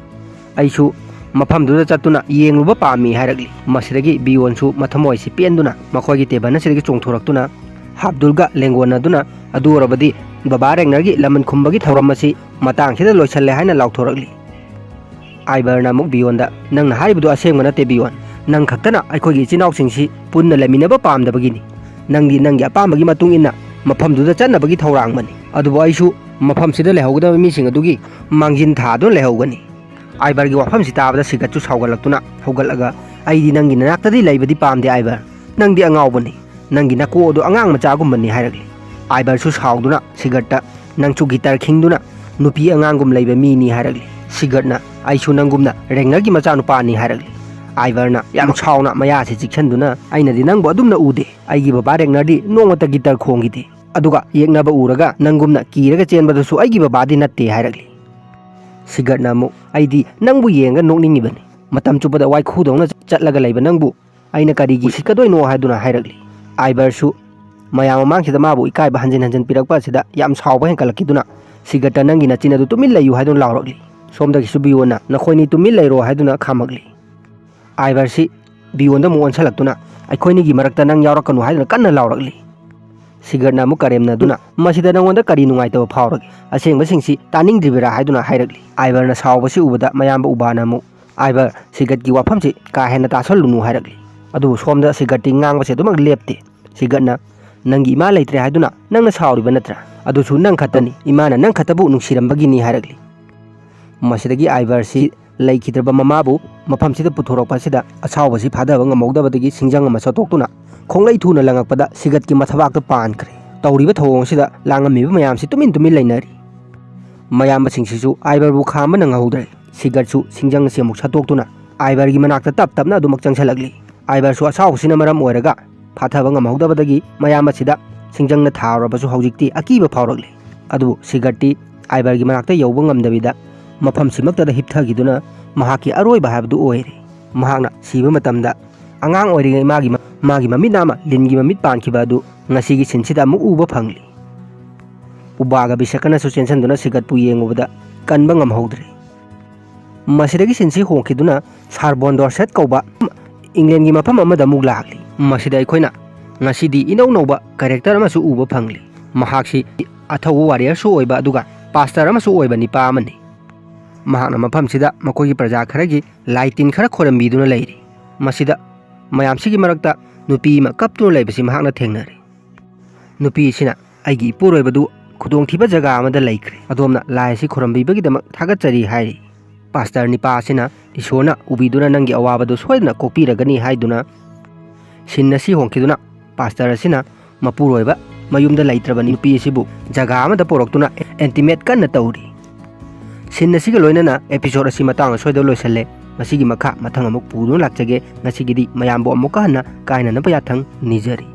ꯑꯩꯁꯨ ꯃꯐꯝꯗꯨꯗ ꯆꯠꯇꯨꯅ ꯌꯦꯡꯂꯨꯕ ꯄꯥꯝꯃꯤ" ꯍꯥꯏꯔꯛꯂꯤ꯫ ꯃꯁꯤꯗꯒꯤ ꯕꯤꯌꯣꯟꯁꯨ ꯃꯊꯃꯣꯏꯁꯤ ꯄꯦꯟꯗꯨꯅ ꯃꯈꯣꯏꯒꯤ ꯇꯦꯕꯜ ꯑꯁꯤꯗꯒꯤ ꯆꯣꯡꯊꯣꯔꯛꯇꯨꯅ ꯍꯥꯕꯗꯨꯜꯒ ꯂꯦꯡꯒꯣꯟꯅꯗꯨꯅ, "ꯑꯗꯨ ꯑꯣꯏꯔꯕꯗꯤ ꯕꯕꯥ ꯔꯦꯡꯅꯔꯒꯤ ꯂꯃꯟ ꯈꯨꯝꯕꯒꯤ ꯊꯧꯔꯝ ꯑꯁꯤ ꯃꯇꯥꯡꯁꯤꯗ ꯂꯣꯏꯁꯜꯂꯦ" ꯍꯥꯏꯅ ꯂꯥꯎꯊꯣꯔꯛꯂꯤ꯫ ꯑꯥꯏꯕꯔꯅ ꯑꯃꯨꯛ ꯕꯤꯌꯣꯟꯗ, "ꯅꯪꯅ ꯍꯥꯏꯔꯤꯕꯗꯨ ꯑꯁꯦꯡꯕ ꯅꯠꯇꯦ ꯕꯤꯌꯣꯟ꯫ ꯅꯪ ꯈꯛꯇꯅ ꯑꯩꯈꯣꯏꯒꯤ ꯏꯆꯤꯟ ꯏꯅꯥꯎꯁꯤꯡꯁꯤ ꯄꯨꯟꯅ ꯂꯩꯃꯤꯟꯅꯕ ꯄꯥꯝꯗꯕꯒꯤꯅꯤ꯫ ꯅꯪꯗꯤ ꯅꯪꯒꯤ ꯑꯄꯥꯝꯕꯒꯤ ꯃꯇꯨꯡ ꯏꯟꯅ ꯃꯐꯝꯗꯨꯗ ꯆꯠꯅꯕꯒꯤ ꯊꯧꯔꯥꯡꯕꯅꯤ꯫ ꯑꯗꯨꯕꯨ ꯑꯩꯁꯨ ꯃꯐꯝꯁꯤꯗ ꯂꯩꯍꯧꯒꯗꯕ ꯃꯤꯁꯤꯡ ꯑꯗꯨꯒꯤ ꯃꯥꯡꯖꯤꯟ ꯊꯥꯗꯨꯅ ꯂꯩꯍꯧꯒꯅꯤ꯫ ꯑꯥꯏꯕꯔꯒꯤ ꯋꯥꯐꯝꯁꯤ ꯇꯥꯕꯗ ꯁꯤꯒꯠꯁꯨ ꯁꯥꯎꯒꯠꯂꯛꯇꯨꯅ ꯍꯧꯒꯠꯂꯒ, "ꯑꯩꯗꯤ ꯅꯪꯒꯤ ꯅꯅꯥꯛꯇꯗꯤ ꯂꯩꯕꯗꯤ ꯄꯥꯝꯗꯦ ꯑꯥꯏꯕꯔ, ꯅꯪꯗꯤ ꯑꯉꯥꯎꯕꯅꯤ, ꯅꯪꯒꯤ ꯅꯀꯣꯛ ꯑꯗꯨ ꯑꯉꯥꯡ ꯃꯆꯥꯒꯨꯝꯕꯅꯤ" ꯍꯥꯏꯔꯛꯂꯤ꯫ ꯑꯥꯏꯕꯔꯁꯨ ꯁꯥꯎꯗꯨꯅ ꯁꯤꯒꯠꯇ, "ꯅꯪꯁꯨ ꯒꯤꯇꯔ ꯈꯤꯡꯗꯨꯅ ꯅꯨꯄꯤ ꯑꯉꯥꯡꯒꯨꯝ ꯂꯩꯕ ꯃꯤꯅꯤ" ꯍꯥꯏꯔꯛꯂꯤ꯫ ꯁꯤꯒꯠꯅ, "ꯑꯩꯁꯨ ꯅꯪꯒꯨꯝꯅ ꯔꯦꯡꯅꯔꯒꯤ ꯃꯆꯥꯅꯨꯄꯥꯅꯤ" ꯍꯥꯏꯔꯛꯂꯤ꯫ ꯑꯥꯏꯕꯔꯅ ꯌꯥꯝ ꯁꯥꯎꯅ ꯃꯌꯥꯁꯤ ꯆꯤꯛꯁꯟꯗꯨꯅ, "ꯑꯩꯅꯗꯤ ꯅꯪꯕꯨ ꯑꯗꯨꯝꯅ ꯎꯗꯦ, ꯑꯩꯒꯤ ꯕꯕꯥ ꯔꯦꯡꯅꯔꯗꯤ ꯅꯣꯡꯃꯇ ꯒꯤꯇꯔ ꯈꯣꯡꯈꯤꯗꯦ, ꯑꯗꯨꯒ ꯌꯦꯛꯅꯕ ꯎꯔꯒ ꯅꯪꯒꯨꯝꯅ ꯀꯤꯔꯒ ꯆꯦꯟꯕꯗꯨꯁꯨ ꯑꯩꯒꯤ ꯕꯕꯥꯗꯤ ꯅꯠꯇꯦ" ꯍꯥꯏꯔꯛꯂꯤ꯫ ꯁꯤꯒꯠꯅ ꯑꯃꯨꯛ, "ꯑꯩꯗꯤ ꯅꯪꯕꯨ ꯌꯦꯡꯉꯒ ꯅꯣꯛꯅꯤꯡꯉꯤꯕꯅꯤ, ꯃꯇꯝ ꯆꯨꯞꯄꯗ ꯋꯥꯏꯈꯨꯗꯧꯅ ꯆꯠꯂꯒ ꯂꯩꯕ ꯅꯪꯕꯨ ꯑꯩꯅ ꯀꯔꯤꯒꯤ ꯎꯁꯤꯠꯀꯗꯣꯏꯅꯣ" ꯍꯥꯏꯗꯨꯅ ꯍꯥꯏꯔꯛꯂꯤ꯫ ꯑꯥꯏꯕꯔꯁꯨ ꯃꯌꯥꯝ ꯃꯃꯥꯡꯁꯤꯗ ꯃꯥꯕꯨ ꯏꯀꯥꯏꯕ ꯍꯟꯖꯤꯟ ꯍꯟꯖꯤꯟ ꯄꯤꯔꯛꯄ ꯑꯁꯤꯗ ꯌꯥꯝ ꯁꯥꯎꯕ ꯍꯦꯟꯀꯠꯂꯛꯈꯤꯗꯨꯅ, "ꯁꯤꯒꯠꯇ, ꯅꯪꯒꯤ ꯅꯆꯤꯟ ꯑꯗꯨ ꯇꯨꯃꯤꯟ ꯂꯩꯌꯨ" ꯍꯥꯏꯗꯨꯅ ꯂꯥꯎꯔꯛꯂꯤ꯫ ꯁꯣꯝꯗꯒꯤꯁꯨ ꯕꯤꯌꯣꯟꯅ, "ꯅꯈꯣꯏꯅꯤ ꯇꯨꯃꯤꯟ ꯂꯩꯔꯣ" ꯍꯥꯏꯗꯨꯅ ꯈꯥꯝꯃꯛꯂꯤ꯫ ꯑꯥꯏꯕꯔꯁꯤ ꯕꯤꯌꯣꯟꯗ ꯑꯃꯨꯛ ꯑꯣꯟꯁꯤꯜꯂꯛꯇꯨꯅ, "ꯑꯩꯈꯣꯏꯅꯤꯒꯤ ꯃꯔꯛꯇ ꯅꯪ ꯌꯥꯎꯔꯛꯀꯅꯨ" ꯍꯥꯏꯗꯨꯅ ꯀꯟꯅ ꯂꯥꯎꯔꯛꯂꯤ꯫ ꯁꯤꯒꯔꯠꯅ ꯑꯃꯨꯛ ꯀꯔꯦꯝꯅꯗꯨꯅ, "ꯃꯁꯤꯗ ꯅꯉꯣꯟꯗ ꯀꯔꯤ ꯅꯨꯡꯉꯥꯏꯇꯕ ꯐꯥꯎꯔꯒꯦ? ꯑꯁꯦꯡꯕꯁꯤꯡꯁꯤ ꯇꯥꯅꯤꯡꯗ꯭ꯔꯤꯕꯔꯥ?" ꯍꯥꯏꯗꯨꯅ ꯍꯥꯏꯔꯛꯂꯤ꯫ ꯑꯥꯏꯕꯔꯅ ꯁꯥꯎꯕꯁꯤ ꯎꯕꯗ ꯃꯌꯥꯝꯕ ꯎꯕꯥꯅ ꯑꯃꯨꯛ, "ꯑꯥꯏꯕꯔ, ꯁꯤꯒꯔꯠꯀꯤ ꯋꯥꯐꯝꯁꯤ ꯀꯥ ꯍꯦꯟꯅ ꯇꯥꯁꯜꯂꯨꯅꯨ" ꯍꯥꯏꯔꯛꯂꯤ꯫ ꯑꯗꯨꯕꯨ ꯁꯣꯝꯗ ꯁꯤꯒꯔꯠꯇꯤ ꯉꯥꯡꯕꯁꯤ ꯑꯗꯨꯃꯛ ꯂꯦꯞꯇꯦ꯫ ꯁꯤꯒꯔꯠꯅ, "ꯅꯪꯒꯤ ꯏꯃꯥ ꯂꯩꯇ꯭ꯔꯦ ꯍꯥꯏꯗꯨꯅ ꯅꯪꯅ ꯁꯥꯎꯔꯤꯕ ꯅꯠꯇ꯭ꯔꯥ? ꯑꯗꯨꯁꯨ ꯅꯪ ꯈꯛꯇꯅꯤ, ꯏꯃꯥꯅ ꯅꯪ ꯈꯛꯇꯕꯨ ꯅꯨꯡꯁꯤꯔꯝꯕꯒꯤꯅꯤ" ꯍꯥꯏꯔꯛꯂꯤ꯫ ꯃꯁꯤꯗꯒꯤ ꯑꯥꯏꯕꯔꯁꯤ ꯂꯩꯈꯤꯗ꯭ꯔꯕ ꯃꯃꯥꯕꯨ ꯃꯐꯝꯁꯤꯗ ꯄꯨꯊꯣꯔꯛꯄ ꯑꯁꯤꯗ ꯑꯁꯥꯎꯕꯁꯤ ꯐꯥꯊꯕ ꯉꯝꯍꯧꯗꯕꯗꯒꯤ ꯁꯤꯡꯖꯪ ꯑꯃ ꯁꯠꯇꯣꯛꯇꯨꯅ ꯈꯣꯡꯂꯩ ꯊꯨꯅ ꯂꯪꯉꯛꯄꯗ ꯁꯤꯒꯠꯀꯤ ꯃꯊꯕꯥꯛꯇ ꯄꯥꯟꯈ꯭ꯔꯦ꯫ ꯇꯧꯔꯤꯕ ꯊꯧꯑꯣꯡ ꯑꯁꯤꯗ ꯂꯥꯡꯉꯝꯃꯤꯕ ꯃꯌꯥꯝꯁꯤ ꯇꯨꯃꯤꯟ ꯇꯨꯃꯤꯟ ꯂꯩꯅꯔꯤ꯫ ꯃꯌꯥꯝꯕꯁꯤꯡꯁꯤꯁꯨ ꯑꯥꯏꯕꯔꯕꯨ ꯈꯥꯝꯕ ꯅꯪꯍꯧꯗ꯭ꯔꯦ꯫ ꯁꯤꯒꯠꯁꯨ ꯁꯤꯡꯖꯪ ꯑꯁꯤ ꯑꯃꯨꯛ ꯁꯠꯇꯣꯛꯇꯨꯅ ꯑꯥꯏꯕꯔꯒꯤ ꯃꯅꯥꯛꯇ ꯇꯞ ꯇꯞꯅ ꯑꯗꯨꯃꯛ ꯆꯪꯁꯤꯜꯂꯛꯂꯤ꯫ ꯑꯥꯏꯕꯔꯁꯨ ꯑꯁꯥꯎꯕꯁꯤꯅ ꯃꯔꯝ ꯑꯣꯏꯔꯒ ꯐꯥꯊꯕ ꯉꯝꯍꯧꯗꯕꯗꯒꯤ ꯃꯌꯥꯝ ꯑꯁꯤꯗ ꯁꯤꯡꯖꯪꯅ ꯊꯥꯔꯨꯔꯕꯁꯨ ꯍꯧꯖꯤꯛꯇꯤ ꯑꯀꯤꯕ ꯐꯥꯎꯔꯛꯂꯤ꯫ ꯑꯗꯨꯕꯨ ꯁꯤꯒꯔꯠꯇꯤ ꯑꯥꯏꯕꯔꯒꯤ ꯃꯅꯥꯛꯇ ꯌꯧꯕ ꯉꯝꯗꯕꯤꯗ ꯃꯐꯝꯁꯤꯃꯛꯇꯗ ꯍꯤꯞꯊꯈꯤꯗꯨꯅ ꯃꯍꯥꯛꯀꯤ ꯑꯔꯣꯏꯕ ꯍꯥꯏꯕꯗꯨ ꯑꯣꯏꯔꯦ꯫ ꯃꯍꯥꯛꯅ ꯁꯤꯕ ꯃꯇꯝꯗ ꯑꯉꯥꯡ ꯑꯣꯏꯔꯤꯉꯩ ꯃꯥꯒꯤ ꯃ-, ꯃꯥꯒꯤ ꯃꯃꯤꯠ ꯅꯥꯝꯃ ꯂꯤꯟꯒꯤ ꯃꯃꯤꯠ ꯄꯥꯟꯈꯤꯕ ꯑꯗꯨ ꯉꯁꯤꯒꯤ ꯁꯤꯟꯁꯤꯗ ꯑꯃꯨꯛ ꯎꯕ ꯐꯪꯂꯤ꯫ ꯎꯕꯥꯒ ꯕꯤꯁꯀꯅꯁꯨ ꯆꯦꯟꯁꯤꯟꯗꯨꯅ ꯁꯤꯒꯠꯄꯨ ꯌꯦꯡꯉꯨꯕꯗ ꯀꯟꯕ ꯉꯝꯍꯧꯗ꯭ꯔꯦ꯫ ꯃꯁꯤꯗꯒꯤ ꯁꯤꯟꯁꯤ ꯍꯣꯡꯈꯤꯗꯨꯅ ꯁꯥꯔꯕꯣꯟ ꯗꯣꯔꯁꯦꯠ ꯀꯧꯕ ꯏꯪꯂꯦꯟꯒꯤ ꯃꯐꯝ ꯑꯃꯗ ꯑꯃꯨꯛ ꯂꯥꯛꯂꯤ꯫ ꯃꯁꯤꯗ ꯑꯩꯈꯣꯏꯅ ꯉꯁꯤꯗꯤ ꯏꯅꯧ ꯅꯧꯕ ꯀꯦꯔꯦꯛꯇꯔ ꯑꯃꯁꯨ ꯎꯕ ꯐꯪꯂꯤ꯫ ꯃꯍꯥꯛꯁꯤ ꯑꯊꯧꯕ ꯋꯥꯔꯤꯌꯔꯁꯨ ꯑꯣꯏꯕ ꯑꯗꯨꯒ ꯄꯥꯁꯇꯔ ꯑꯃꯁꯨ ꯑꯣꯏꯕ ꯅꯤꯄꯥ ꯑꯃꯅꯤ꯫ ꯃꯍꯥꯛꯅ ꯃꯐꯝꯁꯤꯗ ꯃꯈꯣꯏꯒꯤ ꯄ꯭ꯔꯖꯥ ꯈꯔꯒꯤ ꯂꯥꯏ ꯇꯤꯟ ꯈꯔ ꯈꯣꯏꯔꯝꯕꯤꯗꯨꯅ ꯂꯩꯔꯤ꯫ ꯃꯁꯤꯗ ꯃꯌꯥꯝꯁꯤꯒꯤ ꯃꯔꯛꯇ ꯅꯨꯄꯤ ꯑꯃ ꯀꯞꯇꯨꯅ ꯂꯩꯕꯁꯤ ꯃꯍꯥꯛꯅ ꯊꯦꯡꯅꯔꯦ꯫ ꯅꯨꯄꯤ ꯑꯁꯤꯅ, "ꯑꯩꯒꯤ ꯏꯄꯨꯔꯣꯏꯕꯗꯨ ꯈꯨꯗꯣꯡꯊꯤꯕ ꯖꯒꯥ ꯑꯃꯗ ꯂꯩꯈ꯭ꯔꯦ꯫ ꯑꯗꯣꯝꯅ ꯂꯥꯏ ꯑꯁꯤ ꯈꯨꯔꯨꯝꯕꯤꯕꯒꯤꯗꯃꯛ ꯊꯥꯒꯠꯆꯔꯤ ꯍꯥꯏꯔꯤ꯫ ꯄꯥꯁꯇꯔ ꯅꯤꯄꯥ ꯑꯁꯤꯅ ꯏꯁꯣꯔꯅ ꯎꯕꯤꯗꯨꯅ ꯅꯪꯒꯤ ꯑꯋꯥꯕꯗꯨ ꯁꯣꯏꯗꯅ ꯀꯣꯛꯄꯤꯔꯒꯅꯤ ꯍꯥꯏꯗꯨꯅ ꯁꯤꯟ ꯑꯁꯤ ꯍꯣꯡꯈꯤꯗꯨꯅ ꯄꯥꯁꯇꯔ ꯑꯁꯤꯅ ꯃꯄꯨꯔꯣꯏꯕ ꯃꯌꯨꯝꯗ ꯂꯩꯇ꯭ꯔꯕ ꯅꯨꯄꯤ ꯑꯁꯤꯕꯨ ꯖꯒꯥ ꯑꯃꯗ ꯄꯨꯔꯛꯇꯨꯅ ꯑꯦꯟꯇꯤꯃꯦꯠ ꯀꯟꯅ ꯇꯧꯔꯤ꯫ ꯁꯤꯟ ꯑꯁꯤꯒ ꯂꯣꯏꯅꯅ ꯑꯦꯄꯤꯁꯣꯗ ꯑꯁꯤ ꯃꯇꯥꯡ ꯑꯁ꯭ꯋꯥꯏꯗ ꯂꯣꯏꯁꯜꯂꯦ꯫ ꯃꯁꯤꯒꯤ ꯃꯈꯥ ꯃꯊꯪ ꯑꯃꯨꯛ ꯄꯨꯗꯨꯅ ꯂꯥꯛꯆꯒꯦ꯫ ꯉꯁꯤꯒꯤꯗꯤ ꯃꯌꯥꯝꯕꯨ ꯑꯃꯨꯛꯀ ꯍꯟꯅ ꯀꯥꯏꯅꯅꯕ ꯌꯥꯊꯪ ꯅꯤꯖꯔꯤ꯫